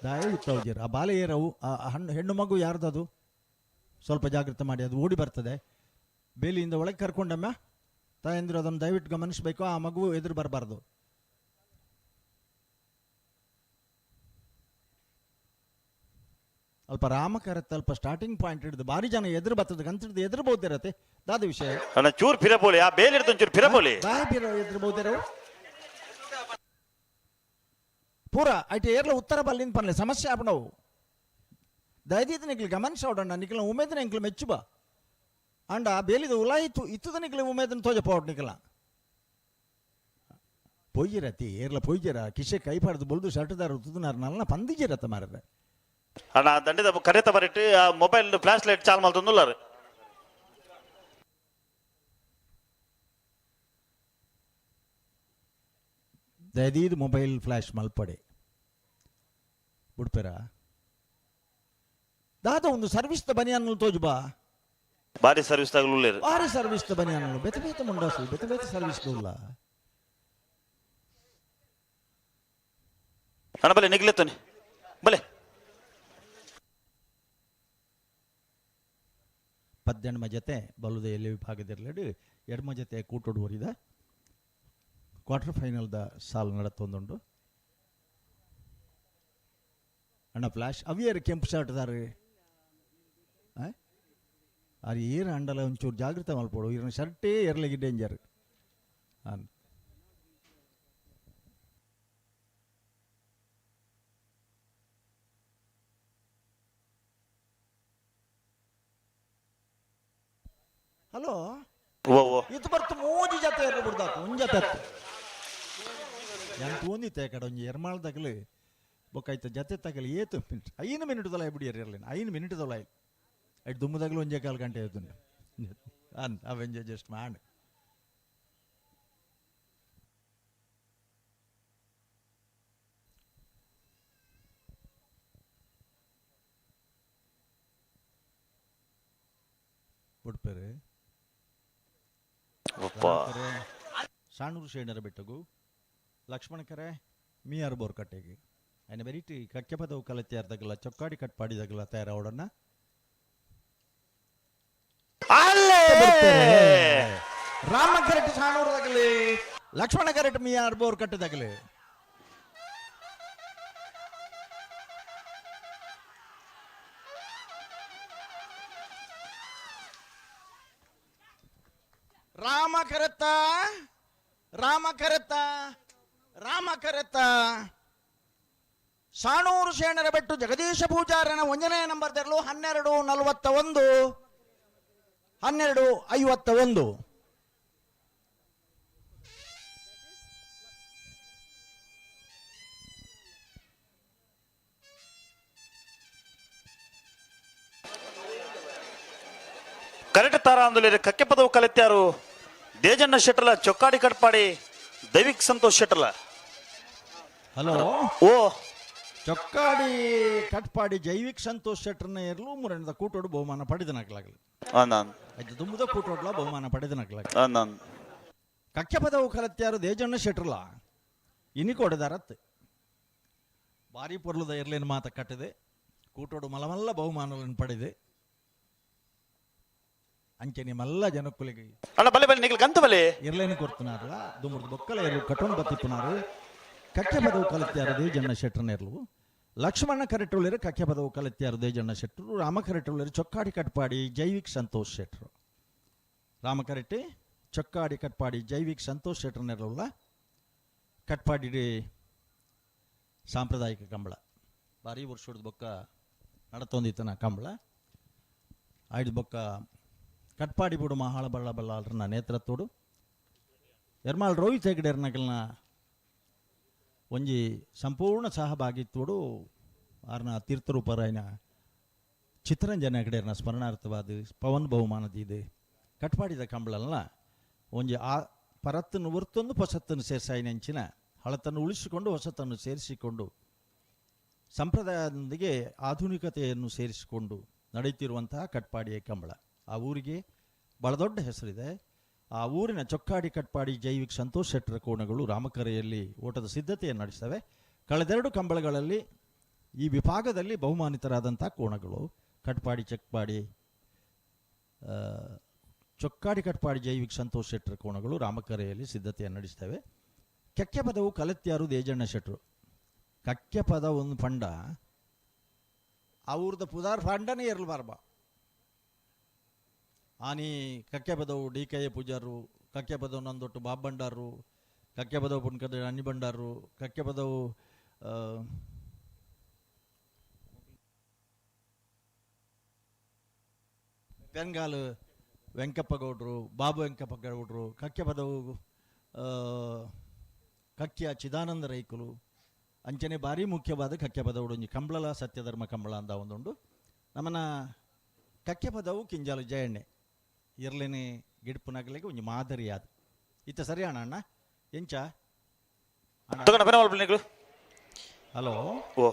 ದಾಯ ಉತ್ತವಜರ್ ಆ ಬಾಲೆಯರವು ಆ ಹಣ್ಣು ಹೆಣ್ಣು ಮಗು ಯಾರ್ದದು ಸ್ವಲ್ಪ ಜಾಗೃತೆ ಮಾಡಿ, ಅದು ಓಡಿ ಬರ್ತದೆ ಬೇಲಿಯಿಂದ ಒಳಗೆ ಕರ್ಕೊಂಡಮ್ಮ. ತಾಯಂದಿರು ಅದನ್ನು ದಯವಿಟ್ಟು ಗಮನಿಸಬೇಕು, ಆ ಮಗು ಎದುರು ಬರಬಾರ್ದು. ಅಲ್ಪ ರಾಮಕರತ್ ಅಲ್ಪ ಸ್ಟಾರ್ಟಿಂಗ್ ಪಾಯಿಂಟ್ ಹಿಡಿದು ಭಾರಿ ಜನ ಎದುರು ಬರ್ತದೆ ಗಂತ ಹಿಡಿದು ಎದುರು ಬೋದಿರತ್ತೆ ದಾದ ವಿಷಯ. ಅಣ್ಣ ಚೂರು ಫಿರಬೋಲಿ, ಆ ಬೇಲಿ ಹಿಡಿದು ಒಂಚೂರು ಫಿರಬೋಲಿ. ದಾಯ ಬಿರ ಎದುರು ಬೋದಿರವು ಪೂರ ಐಟ ಏರ್ಲ ಉತ್ತರ ಬಲ್ಲಿಂದ ಪನ್ಲೆ ಸಮಸ್ಯೆ ಆಪಣವು. ದಯದೀತ ನಿಕ್ಲು ಗಮನಿಸೋಡಣ್ಣ, ನಿಕ್ಲ ಉಮೇದನ ಎಂಕ್ಲು ಮೆಚ್ಚುಬ ಅಂಡ ಬೇಲಿದ ಉಲಾಯಿತು ಇತ್ತದ ನಿಕ್ಲು ಉಮೇದನ ತೋಜ ಪೋಡ್ ನಿಕ್ಲ ಪೊಯ್ಯಿರತಿ ಏರ್ಲ ಪೊಯ್ಜಿರ ಕಿಶೆ ಕೈ ಪಾಡ್ದು ಬೊಲ್ದು ಶರ್ಟ್ದಾರ ಉತ್ತುನಾರ ನಲ್ಲ ಪಂದಿಜಿರತ್ತ ಮಾರ್ರೆ. ಅಣ್ಣ ದಂಡಿದ ಕರೆತ ಬರಿಟ್ಟು ಆ ಮೊಬೈಲ್ ಫ್ಲಾಶ್ ಲೈಟ್ ಚಾಲ್ ಮಲ್ತೊಂದುಲ್ಲಾರು. ದಯದೀದ್ ಮೊಬೈಲ್ ಫ್ಲಾಶ್ ಮಲ್ಪಡೆ ಬುಡ್ಪೆರ ದಾದ ಒಂದು ಸರ್ವಿಸ್ ದ ಬನಿಯಾನ್ ತೋಜುಬಾ. ಬಾರಿ ಸರ್ವಿಸ್ ತಗಲುಲ್ಲೇರು. ಬಾರಿ ಸರ್ವಿಸ್ ದ ಬನಿಯಾನ್ ಬೇತೆ ಬೇತೆ ಮುಂಡಾಸು ಬೇತೆ ಬೇತೆ ಸರ್ವಿಸ್ ಉಲ್ಲ. ಅಣ್ಣ ಬಲೆ ನಿಗ್ಲೆತ್ತನಿ ಬಲೆ. ಪದ್ದೆಣ್ಮ ಜತೆ ಬಲುದ ಎಲ್ಲಿ ವಿಭಾಗದಿರಲೇಡು ಎಡ್ಮ ಜತೆ ಕೂಟೋಡು ಹೊರಿದ ಕ್ವಾರ್ಟರ್ ಫೈನಲ್ದ ಸಾಲು ನಡತ್ತೊಂದುಂಡು. ಅಣ್ಣ ಫ್ಲಾಶ್ ಅವಿಯರ್ ಕೆಂಪು ಶರ್ಟ್ದಾರು ಆರು ಏರ್ ಅಂಡಲ ಒಂಚೂರು ಜಾಗೃತ ಮಲ್ಪೋಡು, ಇರನ ಶರ್ಟೇ ಎರ್ಲಿಗೆ ಡೇಂಜರ್. ಹಲೋ ಇದು ಬರ್ತು ಮೂಜಿ ಜತೆ ಎರ್ಲು ಬಿಡ್ದಾಕು ಒಂಜಿ ಜತೆ ಅತ್ತು ಎಂತ ಒಂದಿತ್ತೆ ಕಡೆ ಒಂಜಿ ಎರ್ಮಾಳ್ ತಗಲು ಬೊಕ್ಕ ಜತೆ ತಗಲಿ ಏತು ಮಿನಿಟ್ 5 ಮಿನಿಟ್ ತೊಲಾಯ್ ಬಿಡಿಯರ್ ಇರಲಿಲ್ಲ 5 ಮಿನಿಟ್ ತೊಲಾಯ್ ಐಟ್ ದುಮ್ಮದಾಗಲು ಒಂಜೇ ಕಾಲು ಗಂಟೆ ಆಯ್ತು ಅನ್ ಅವೆಂಜೆ ಜಸ್ಟ್ ಮಾಡ್. ಬುಡ್ಪೇರೆ ಸಾಣೂರು ಶೇಣರ ಬೆಟ್ಟಗು ಲಕ್ಷ್ಮಣಕರೆ ಮೀಯಾರ್ ಬೋರ್ ಕಟ್ಟೆಗೆ ఆయన ಬೆರಿಟಿ ಕಕ್ಕೆಪದವು ಕಲತ್ಯಾರ್ದಗಲ ಚೊಕ್ಕಾಡಿ ಕಟ್ಪಾಡಿದಗಲ ತಯಾರಾವಡನ್ನ. ರಾಮ ಕರೆಟ್ ಸಾಣೂರು ತಗಲಿ, ಲಕ್ಷ್ಮಣ ಕರೆಟ್ ಮಿಯಾರ್ ಬೋರ್ ಕಟ್ಟದಗಲಿ. ರಾಮ ಕರೆತ್ತ ರಾಮ ಕರೆತ್ತ ರಾಮ ಕರೆತ್ತ ಸಾಣೂರು ಶೇಣರ ಬೆಟ್ಟು ಜಗದೀಶ ಪೂಜಾರನ ಒಂದನೇ ನಂಬರ್ ತೆರಲು 12:41 12:51. ಕರೆಕ್ಟ್ ತಾರ ಅಂದುಲೇರು ಕಕ್ಕೆಪದವು ಕಲೆತ್ಯಾರು ದೇಜಣ್ಣ ಶೆಟ್ಟಲ ಚೊಕ್ಕಾಡಿ ಕಟ್ಪಾಡಿ ದೈವಿಕ್ ಸಂತೋಷ್ ಶೆಟ್ಟಲ. ಹಲೋ ಓ ಚೊಕ್ಕಾಡಿ ಕಟ್ಪಾಡಿ ಜೈವಿಕ್ ಸಂತೋಷ್ ಶೆಟ್ಟರ್ನ ಎರ್ಲು ಮುರಣಿದ ಕೂಟೋಡು ಬಹುಮಾನ ಪಡೆದನಾಗ್ಲಾಗಲಿ. ಅದು ತುಂಬುದ ಕೂಟೋಡ್ಲ ಬಹುಮಾನ ಪಡೆದನಾಗ್ಲಾಗಲಿ. ಕಕ್ಕೆಪದವು ಕಲತ್ಯಾರು ದೇಜಣ್ಣ ಶೆಟ್ಟರ್ಲ ಇನಿ ಕೊಡದಾರತ್ ಭಾರಿ ಪೊರ್ಲುದ ಎರ್ಲೇನು ಮಾತ ಕಟ್ಟಿದೆ ಕೂಟೋಡು ಮಲಮಲ್ಲ ಬಹುಮಾನಗಳನ್ನು ಪಡೆದೆ ಅಂಚೆ ಮಲ್ಲ ಜನಕ್ಕುಲಿಗೆ ಅಣ್ಣ ಬಲೆ ಬಲೆ ನಿಗಲ್ ಗಂತ ಬಲೆ ಇರ್ಲೇನು ಕೊಡ್తున్నాರಲ್ಲ ದುಮ್ಮುರ್ದು ಬೊಕ್ಕಲ ಎರ್ಲು ಕಟ್ಟೊಂಡು ಬತ್ತಿಪ್ಪುನಾರು. ಕಕ್ಕೆ ಪದವು ಕಲತ್ಯಾರು ದೇಜಣ್ಣ ಶೆಟ್ರನೇರ್ಲು ಲಕ್ಷ್ಮಣ ಕರೆಟುಳ್ಳರು ಕಕ್ಕೆ ಪದವು ಕಲತ್ಯಾರು ದೇಜಣ್ಣ ಶೆಟ್ಟರು ರಾಮ ಕರೆಟುಳ್ಳರು ಚೊಕ್ಕಾಡಿ ಕಟ್ಪಾಡಿ ಜೈವಿಕ್ ಸಂತೋಷ್ ಶೆಟ್ರು. ರಾಮ ಕರೆಟ್ಟಿ ಚೊಕ್ಕಾಡಿ ಕಟ್ಪಾಡಿ ಜೈವಿಕ್ ಸಂತೋಷ್ ಶೆಟ್ರನೆರಲ್ಲ ಕಟ್ಪಾಡಿ ಸಾಂಪ್ರದಾಯಿಕ ಕಂಬಳ ಭಾರಿ ವರ್ಷದ ಬೊಕ್ಕ ನಡತೊಂದಿತ್ತನ ಕಂಬಳ ಆಯ್ದು ಬೊಕ್ಕ ಕಟ್ಪಾಡಿ ಬುಡು ಮಹಾಳ ಬಳ್ಳ ಬಲ್ಲಾಳ್ರನ್ನ ನೇತೃತ್ವಡು ಎರ್ಮಾಳ್ ರೋಹಿತ್ ಹೆಗ್ಡೆರ್ನಕಲ್ನ ಒಂಜಿ ಸಂಪೂರ್ಣ ಸಹಭಾಗಿತ್ವಡು ಆರ್ನ ತೀರ್ಥರೂಪರಾಯನ ಚಿತ್ತರಂಜನ ಹೆಗಡೆರ್ನ ಸ್ಮರಣಾರ್ಥವಾದ ಪವನ್ ಬಹುಮಾನದಿದೆ ಕಟ್ಪಾಡಿದ ಕಂಬಳಲ್ಲ ಒಂಜಿ ಆ ಪರತ್ತನ್ನು ಹೊರ್ತೊಂದು ಹೊಸತ್ತನ್ನು ಸೇರ್ಸಾಯಿನಂಚಿನ ಹಳತನ್ನು ಉಳಿಸಿಕೊಂಡು ಹೊಸತನ್ನು ಸೇರಿಸಿಕೊಂಡು ಸಂಪ್ರದಾಯದೊಂದಿಗೆ ಆಧುನಿಕತೆಯನ್ನು ಸೇರಿಸಿಕೊಂಡು ನಡೆಯುತ್ತಿರುವಂತಹ ಕಟ್ಪಾಡಿಯ ಕಂಬಳ ಆ ಊರಿಗೆ ಬಹಳ ದೊಡ್ಡ ಹೆಸರಿದೆ. ಆ ಊರಿನ ಚೊಕ್ಕಾಡಿ ಕಟ್ಪಾಡಿ ಜೈವಿಕ್ ಸಂತೋಷ್ ಶೆಟ್ಟರ ಕೋಣಗಳು ರಾಮಕರೆಯಲ್ಲಿ ಓಟದ ಸಿದ್ಧತೆಯನ್ನು ನಡೆಸ್ತವೆ. ಕಳೆದೆರಡು ಕಂಬಳಗಳಲ್ಲಿ ಈ ವಿಭಾಗದಲ್ಲಿ ಬಹುಮಾನಿತರಾದಂಥ ಕೋಣಗಳು ಕಟ್ಪಾಡಿ ಚಕ್ಪಾಡಿ ಚೊಕ್ಕಾಡಿ ಕಟ್ಪಾಡಿ ಜೈವಿಕ್ ಸಂತೋಷ್ ಶೆಟ್ಟರ ಕೋಣಗಳು ರಾಮಕರೆಯಲ್ಲಿ ಸಿದ್ಧತೆಯನ್ನು ನಡೆಸ್ತವೆ. ಕಕ್ಕೆ ಪದವು ಕಲತ್ಯಾರು ದೇಜಣ್ಣ ಶೆಟ್ಟರು. ಕಕ್ಕೆ ಪದ ಒಂದು ಪಂಡ ಅವ್ರದ್ದು ಪುದಾರ್ ಫಂಡನೇ ಇರಲ್ಬಾರ್ಬ. ಆನಿ ಕಕ್ಕೆ ಪದವು ಡಿ ಕೆ ಎ ಪೂಜಾರು, ಕಕ್ಕೆ ಪದವು ನಂದೊಟ್ಟು ಬಾಬ್ ಬಂಡಾರು, ಕಕ್ಕೆ ಪದವು ಪುಣ್ಕದ ಅಣ್ಣಿ ಬಂಡಾರು, ಕಕ್ಕೆ ಪದವು ಪೆನ್ಗಾಲು ವೆಂಕಪ್ಪ ಗೌಡ್ರು, ಬಾಬು ವೆಂಕಪ್ಪ ಗೌಡ್ರು, ಕಕ್ಕೆ ಪದವು ಕಕ್ಕಿಯ ಚಿದಾನಂದ ರೈಕುಲು ಅಂಚನೆ ಭಾರಿ ಮುಖ್ಯವಾದ ಕಕ್ಕೆ ಪದವು ಒಂಜಿ ಕಂಬಳಲ ಸತ್ಯಧರ್ಮ ಕಂಬಳ ಅಂತ ಒಂದುಂಡು. ನಮ್ಮನ ಕಕ್ಕೆ ಪದವು ಕಿಂಜಾಲು ಜಯಣ್ಣೆ ಇರ್ಲೇನೆ ಗಿಡ್ಪುನಗಲಿಗೆ ಒಂಜಿ ಮಾದರಿ ಅದು. ಇತ್ತ ಸರಿ ಅಣ್ಣ ಅಣ್ಣ ಎಂಚ ಹಲೋ ಓ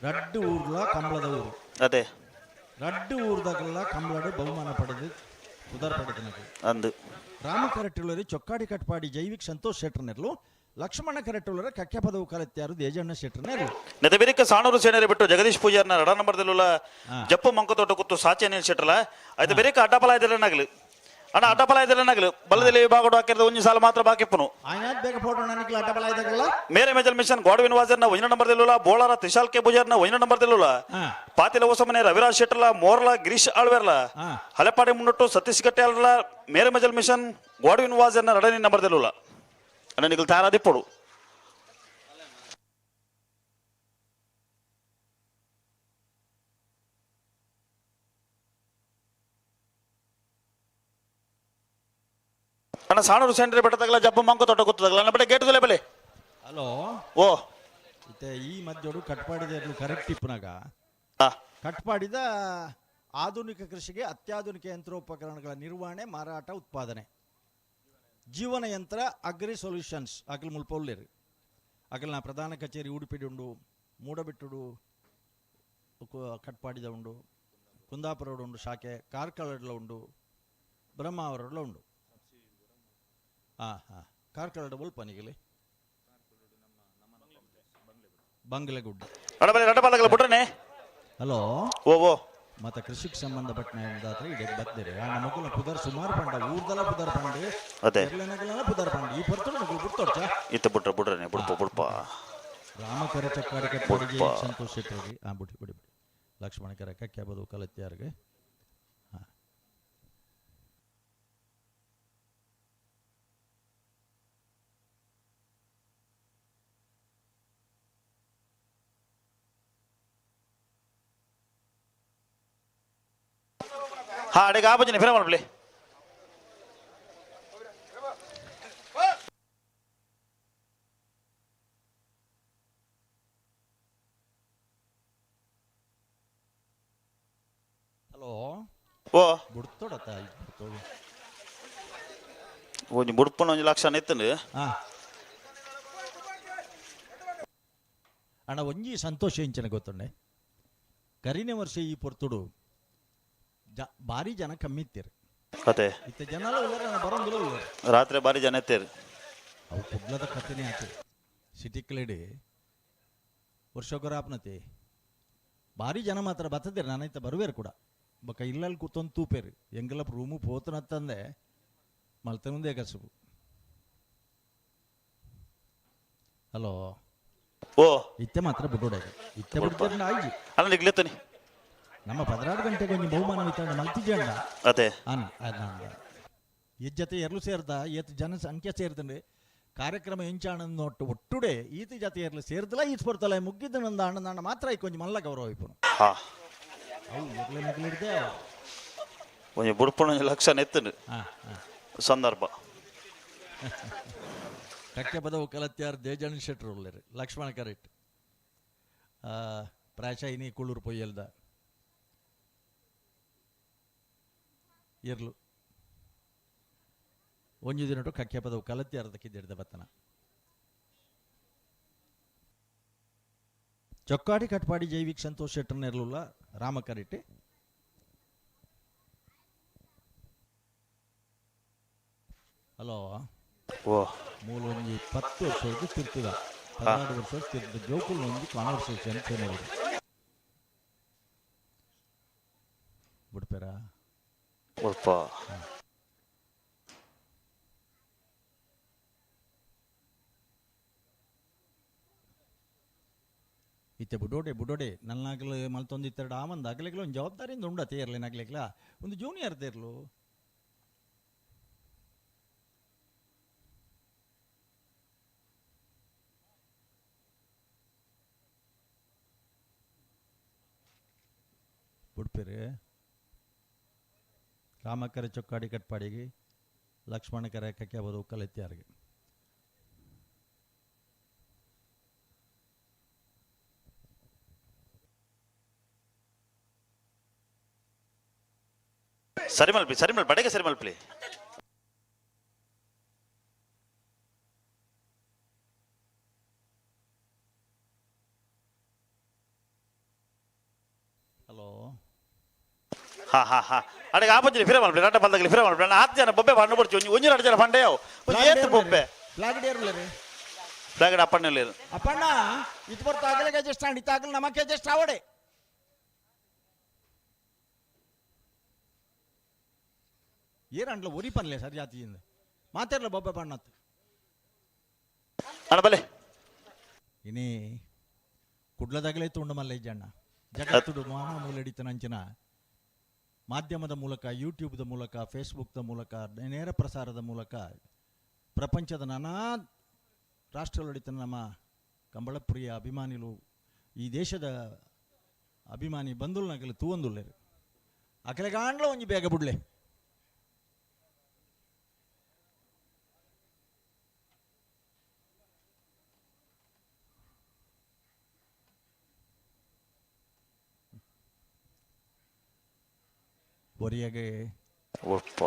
ರಡ್ಡು ಊರ್ಲ ಕಂಬಳದ ಊರು. ಅದೇ ರಡ್ಡು ಊರ್ದಾಗಲ್ಲ ಕಂಬಳಡು ಬಹುಮಾನ ಪಡೆದು ಉದಾರ ಪಡೆದ ಅಂದು ರಾಮ ಕರೆಟ್ಟುಳ್ಳರು ಚೊಕ್ಕಾಡಿ ಕಟ್ಪಾಡಿ ಜೈವಿಕ್ ಸಂತೋಷ್ ಶೆಟ್ಟರ್ನೆರ್ಲು ಲಕ್ಷ್ಮಣ ಕರೆಟ್ಟುಳ್ಳರ ಕಕ್ಕೆ ಪದವು ಕಲತ್ಯಾರು ದೇಜಣ್ಣ ಶೆಟ್ಟರ್ನೆರ್ಲು. ನೆದಬೆರಿಕ ಸಾಣೂರು ಸೇನರಿ ಬಿಟ್ಟು ಜಗದೀಶ್ ಪೂಜಾರ್ನ ರಡ ನಂಬರ್ದಲ್ಲುಲ್ಲ ಜಪ್ಪು ಮಂಕತೋಟ ಕೂತು ಸಾಚೆ ನೀಲ್ ಶೆಟ್ಟರ್ಲ ಆಯ್ತು ಬೆರಿಕ ಅಡ್ಡಪಲ ಇದ್ದಿಲ್ಲ ಅಣ್ಣ ಅಡ್ಡಪಲ ಇದ್ದಿಲ್ಲ ನಗಲು ಬಲದಲ್ಲಿ ವಿಭಾಗ ಹಾಕಿರೋದು ಒಂಜಿ ಸಾಲ ಮಾತ್ರ ಬಾಕಿ ಇಪ್ಪನು. ಆಯ್ನಾದ್ ಬೇಗ ಫೋಟೋ ನನಗೆ ಅಡ್ಡಪಲ ಇದ್ದಾಗಲ್ಲ. ಮೇರೆ ಮೇಜಲ್ ಮಿಷನ್ ಗಾಡ್ವಿನ್ ವಾಜರ್ನ ಒಂಜಿ ನಂಬರ್ ದಿಲ್ಲುಲ್ಲ ಬೋಳಾರ ತ್ರಿಶಾಲ್ ಕೆ ಪೂಜಾರ್ನ ಒಂಜಿ ನಂಬರ್ ದಿಲ್ಲುಲ್ಲ ಪಾತಿಲ ಹೊಸಮನೆ ರವಿರಾಜ್ ಶೆಟ್ಟರ್ಲ ಮೋರ್ಲ ಗಿರೀಶ್ ಆಳ್ವೇರ್ಲ ಹಲೆಪಾಡಿ ಮುನ್ನೊಟ್ಟು ಸತೀಶ್ ಗಟ್ಟೆ ಆಳ್ರಲ ಮೇರೆ ಮೇಜಲ್ ಮಿಷನ್ ಗಾಡ್ವಿನ್ ವಾಜರ್ನ ರಡನಿ ನಂಬರ್ ದಿಲ್ಲುಲ್ಲ ಅಣ್ಣ ನಿಗಲ್ ತಾರಾದಿಪ್ಪಡು. ಅಣ್ಣ ಸಾಣೂರು ಸೆಂಟ್ರಿ ಬೆಟ್ಟದಾಗಲ ಜಬ್ಬ ಮಂಕ ತೊಟ್ಟ ಗೊತ್ತದಾಗಲ ಅಣ್ಣ ಬೆಟ್ಟೆ ಗೇಟ್ ಬೆಲೆ. ಹಲೋ ಓ ಇತ್ತೆ ಈ ಮಧ್ಯಡು ಕಟ್ಪಾಡಿದ ಕರೆಕ್ಟ್ ಇಪ್ಪನಾಗ ಕಟ್ಪಾಡಿದ ಆಧುನಿಕ ಕೃಷಿಗೆ ಅತ್ಯಾಧುನಿಕ ಯಂತ್ರೋಪಕರಣಗಳ ನಿರ್ವಹಣೆ, ಮಾರಾಟ, ಉತ್ಪಾದನೆ, ಜೀವನ ಯಂತ್ರ ಅಗ್ರಿ ಸೊಲ್ಯೂಷನ್ಸ್ ಅಗಲ್ ಮುಲ್ಪ ಉಲ್ಲೇರು. ಅಗಲ್ನ ಪ್ರಧಾನ ಕಚೇರಿ ಉಡುಪಿಡು ಉಂಡು, ಮೂಡಬಿಟ್ಟುಡು ಕಟ್ಪಾಡಿದ ಉಂಡು, ಕುಂದಾಪುರಡು ಉಂಡು ಶಾಖೆ, ಕಾರ್ಕಳಡ್ಲ ಉಂಡು, ಬ್ರಹ್ಮಾವರಡ್ಲ ಉಂಡು. ಹಾಂ ಹಾಂ ಕಾರ್ಕಳಡ್ ಒಲ್ಪ ನಿಗಲಿ ಬಂಗ್ಲೆಗುಡ್ಡ. ಹಲೋ ಓ ಓ ಮತ್ತು ಕೃಷಿಗೆ ಸಂಬಂಧಪಟ್ಟ ದಾತ್ರೆ ಇಡೀ ಬತ್ತಿರಿ ಆ ಮಗುಲ ಪುದರ್ ಸುಮಾರು ಪಂಡ ಊರ್ದಲ ಪುದರ್ ಪಂಡೆ ಅದೇ ಎರ್ಲೆನಗಲ ಪುದರ್ ಪಂಡೆ ಈ ಪರ್ತುಡು ಮಗುಲು ಬಿಡ್ತೋಡ್ಚ ಇತ್ತ ಬಿಟ್ರ ಬಿಡ್ರನೆ ಬಿಡ್ಪ ಬಿಡ್ಪ ರಾಮಕರ ಚಕ್ಕಾಡಿ ಸಂತೋಷ್ ಶೆಟ್ಟರಿಗೆ ಹಾಂ ಬಿಡಿ ಬಿಡಿ ಬಿಡಿ ಲಕ್ಷ್ಮಣ ಕರ ಕಕ್ಕೆ ಬದು ಕಲತ್ಯಾರಿಗೆ. ಹಾಂ ಹಾ ಅಡಿಗೆ ಆಬಜಿನ ಫಿರ ಮಾಡ್ಬಿಡಿ. ಹಲೋ ಓ ಬಿಡ್ತೋಡತ್ತ ಬಿಡ್ತೋಡು ಒಂಜಿ ಬುಡ್ಪನ ಒಂಜಿ ಲಕ್ಷ ಎತ್ತಂಡು. ಹಾಂ ಅಣ್ಣ ಒಂಜಿ ಸಂತೋಷ ಇಂಚಿನ ಗೊತ್ತುಂಡೆ ಕರಿನೆ ವರ್ಷ ಈ ಪೊರ್ತುಡು ಭಾರಿ ಜನ ಕಮ್ಮಿ ಇತ್ತೀರಿ. ಅದೇ ಇತ್ತ ಜನಲ ಉಳ್ಳಾರ ಬರೋಂಗಿಲ್ಲ ಉಳ್ಳಾರ. ರಾತ್ರಿ ಭಾರಿ ಜನ ಎತ್ತೇರಿ. ಅವು ಕುಡ್ಲದ ಕಥೆನೇ ಆತು ಸಿಟಿ ಕ್ಲೇಡಿ ವರ್ಷಗೊರ ಆಪ್ನತಿ ಭಾರಿ ಜನ ಮಾತ್ರ ಬತ್ತದಿರ ನಾನೈತ ಬರುವೇರು ಕೂಡ ಬೊಕ ಇಲ್ಲಲ್ಲಿ ಕೂತೊಂದು ತೂಪೇರು ಎಂಗೆಲ್ಲ ರೂಮು ಪೋತನತ್ತಂದೆ ಮಲ್ತನುಂದೇ ಕಸುಬು. ಹಲೋ. ಓ. ಇತ್ತೆ ಮಾತ್ರ ಬುಡೋಡೆ ಇತ್ತೆ ಬಿಡ್ತಾರೆ ಆಯ್ಜಿ. ಅಣ್ಣ ನಿಗ್ಲೆತ್ತನಿ. ನಮ್ಮ 16 ಗಂಟೆಗೆ ಒಂಜಿ ಬಹುಮಾನ ವಿತರಣೆ ಮಲ್ತಿಜಂಡ. ಅದೇ. ಅನ್ ಅದ್ ಎಜ್ಜತೆ ಎರ್ಲು ಸೇರ್ದ ಏತ್ ಜನಸಂಖ್ಯೆ ಸೇರ್ದಂಡೆ ಕಾರ್ಯಕ್ರಮ ಎಂಚಾಣನ್ ನೋಟ್ಟು ಒಟ್ಟುಡೆ ಈತ ಜತೆ ಎರ್ಲು ಸೇರ್ದಲ ಈತ್ ಪೊರ್ತಲ ಮುಗ್ಗಿದ್ದು ನಂದ ಅಣ್ಣ ಮಾತ್ರ ಐಕೊಂಜಿ ಮಲ್ಲ ಗೌರವ ಇಪ್ಪುನು. ಹಾ. ಅವು ಎರ್ಲೆ ಮುಗ್ಲಿಡ್ದೆ. ಒಂಜಿ ಬುಡ್ಪುಣ ಒಂಜಿ ಲಕ್ಷ ನೆತ್ತುಂಡು. ಹಾ ಹಾ. ಸಂದರ್ಭ. ಕಕ್ಕೆ ಪದವು ಕಲತ್ಯಾರ್ ದೇಜಣ್ಣ ಶೆಟ್ರು ಉಲ್ಲೇರು ಲಕ್ಷ್ಮಣ ಕರೆಕ್ಟ್ ಪ್ರಾಯಶಃ ಇನಿ ಕುಳ್ಳೂರು ಪೊಯ್ಯಲ್ದ ಇರ್ಲು ಒಂಜಿ ದಿನಟು ಕಕ್ಕೆ ಪದವು ಕಲತ್ಯಾರದ ಕಿದ್ದಿಡ್ದ ಬತ್ತನ. ಚೊಕ್ಕಾಡಿ ಕಟ್ಪಾಡಿ ಜೈವಿಕ್ ಸಂತೋಷ್ ಶೆಟ್ಟರ್ನ ಇರಲಿಲ್ಲ ರಾಮ ಕರೆಕ್ಟ್. ಹಲೋ. ಓ. ಮೂಲ ಒಂಜಿ 10 ವರ್ಷವರೆಗೂ ತಿರ್ತದ 16 ವರ್ಷ ತಿರ್ತದ ಜೋಕುಲ್ ಒಂಜಿ ಕಾನ್ವರ್ಸೇಷನ್ ಫೇಮಸ್ ಬಿಡ್ಪೇರ. ಉಲ್ಪ. ಇತ್ತೆ ಬುಡೋಡೆ ಬುಡೋಡೆ ನಲ್ನಾಗಲು ಮಲ್ತೊಂದು ಇತ್ತೆರಡು ಆಮಂದ ಅಗಲೆಗ್ಲ ಒಂದು ಜವಾಬ್ದಾರಿಯಿಂದ ಉಂಡ ತೇರ್ಲಿ ನಗ್ಲಿಕ್ಲ ಒಂದು ಜೂನಿಯರ್ ತೇರ್ಲು. ಬುಡ್ಪೇರು ರಾಮಕರೆ ಚೊಕ್ಕಾಡಿ ಕಟ್ಪಾಡಿಗೆ ಲಕ್ಷ್ಮಣಕರೆ ಕಕ್ಕೆ ಬದು ಕಲೆತ್ಯಾರಿಗೆ. ಸರಿ ಮಲ್ಪಿ ಸರಿ ಮಲ್ಪ ಬಡೆಗೆ ಸರಿ ಮಲ್ಪಲಿ. ಹಲೋ. ಹಾ ಹಾ ಹಾ ಅಡೆಗೆ ಆಪಂಚಿನ ಫಿರ ಮಲ್ಪಲಿ ರಡ್ಡ ಬಲ್ದಗಲಿ ಫಿರ ಮಲ್ಪಲಿ ಅಣ್ಣ. 10 ಜನ ಬೊಬ್ಬೆ ಬಣ್ಣ ಬಡ್ಚಿ ಒಂಜಿ ಒಂಜಿ 2 ಜನ ಫಂಡೆಯವು ಒಂಜಿ ಏತ್ ಬೊಬ್ಬೆ. ಫ್ಲಾಗ್ ಡೇರ್ಲರಿ. ಫ್ಲಾಗ್ ಅಪ್ಪಣ್ಣ. ಅಪ್ಪಣ್ಣ ಇದು ಬರ್ತಾ ಆಗಲಿಗೆ ಅಡ್ಜಸ್ಟ್ ಆಂಡ್ ಇತ್ತಾಗಲಿ ನಮಕ್ಕೆ ಅಡ್ಜಸ್ಟ್ ಆವಡೆ. ಏರಂಡ್ಲ ಒರಿ ಪನ್ಲೆ ಸರ್ ಜಾತಿಯಿಂದ ಮಾತಾಡ್ಲ ಬೊಬ್ಬೆ ಬಣ್ಣತ್ತು. ಅಣ್ಣ ಬಲೆ. ಇನಿ ಕುಡ್ಲದಾಗಲೇ ತುಂಡು ಮಲ್ಲ ಇಜ್ಜಣ್ಣ ಜಗತ್ತುಡು ಮಹಾಮೂಲಡಿತನಂಚಿನ ಮಾಧ್ಯಮದ ಮೂಲಕ ಯೂಟ್ಯೂಬ್ದ ಮೂಲಕ ಫೇಸ್ಬುಕ್ದ ಮೂಲಕ ನೇರ ಪ್ರಸಾರದ ಮೂಲಕ ಪ್ರಪಂಚದ ನಾನಾ ರಾಷ್ಟ್ರಗಳಡಿತನ ನಮ್ಮ ಕಂಬಳಪ್ರಿಯ ಅಭಿಮಾನಿಲು ಈ ದೇಶದ ಅಭಿಮಾನಿ ಬಂಧುಲನಕಲು ತೂವಂದುಲ್ಲೇರು ಅಕಲೆಗಾಂಡ್ಲ ಒಂಜಿ ಬೇಗ ಬುಡ್ಲೆ. ಒರಿಯಾಗೆ ಒಪ್ಪ.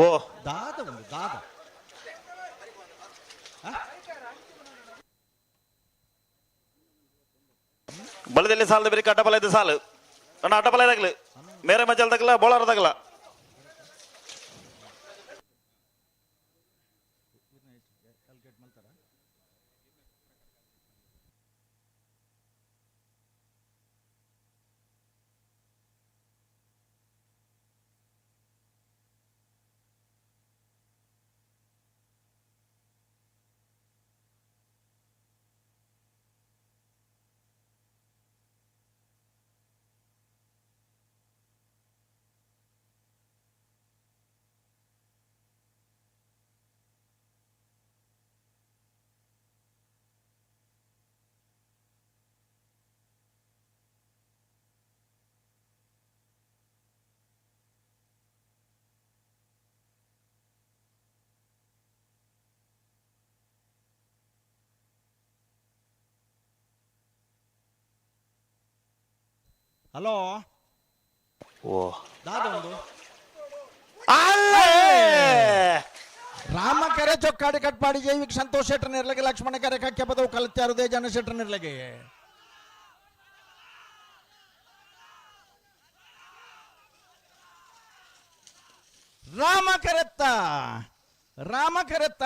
ಓ. ದಾದ ಒಂದು ದಾದ. ಬಲದಲ್ಲಿ ಸಾಲದ ಬೇರೆ ಅಡ್ಡ ಬಲ ಇದೆ ಸಾಲು ಅಣ್ಣ ಅಡ್ಡ ಬಲ ಇದಾಗಲಿ ಮೇರೆ ಮಜಲ್ ತಗಲ ಬೋಳಾರ ತಗಲ. ಹಲೋ. ಓ. ದಾದ ಉಂಡು? ಅಲ್ಲೇ. ರಾಮ ಕೆರೆ ಚೊಕ್ಕಾಡಿ ಕಟ್ಪಾಡಿ ಜೈವಿಕ್ ಸಂತೋಷ್ ಶೆಟ್ಟರ್ ನಿರ್ಲಗೆ, ಲಕ್ಷ್ಮಣ ಕೆರೆ ಕಕ್ಕೆ ಪದವು ಕಲತ್ಯಾರು ದೇಜನ ಶೆಟ್ಟರ್ ನಿರ್ಲಗೆ. ರಾಮ ಕರೆತ್ತ, ರಾಮ ಕರೆತ್ತ,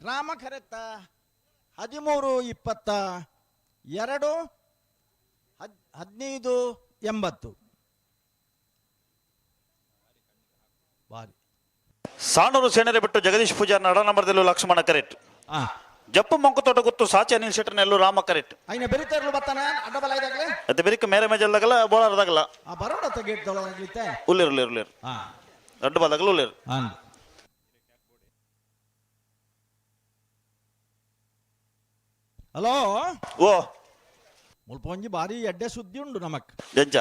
ರಾಮ ಕರೆತ್ತ. 13:22, 15:80 ಬಾರಿ. ಸಾಣೂರು ಸೇನರೆ ಬಿಟ್ಟು ಜಗದೀಶ್ ಪೂಜಾರ್ ನಡ ನಂಬರ್ದಲ್ಲೂ ಲಕ್ಷ್ಮಣ ಕರೆಕ್ಟ್. ಜಪ್ಪು ಮಂಕುತೋಟ ಗೊತ್ತು ಸಾಚಿ ಅನಿಲ್ ಶೆಟ್ಟರ್ನೆಲ್ಲೂ ರಾಮ ಕರೆಕ್ಟ್. ಐನ ಬೆರಿತಾರಲು ಬತ್ತಾನ ಅಡ್ಡಬಲ ಇದಾಗಲೇ. ಮತ್ತೆ ಬೆರಿಕ ಮೇರೆ ಮೇಜಲ್ದಾಗಲ್ಲ ಬೋಳಾರದಾಗಲ್ಲ. ಆ ಬರೋಡ ಗೇಟ್ ದೊಳಗಾಗ್ಲಿತ್ತೆ. ಉಲ್ಲೇರು ಉಲ್ಲೇರು ಉಲ್ಲೇರು. ದೊಡ್ಡ ಬಾದಾಗಲ ಉಲ್ಲೇರು. ಅಂದ್ ಹಲೋ. ಓ. ಮುಲ್ಪ ಒಂಜಿ ಬಾರಿ ಎಡ್ಡೆ ಸುದ್ದಿ ಉಂಡು ನಮಕ್. ಎಂಚ?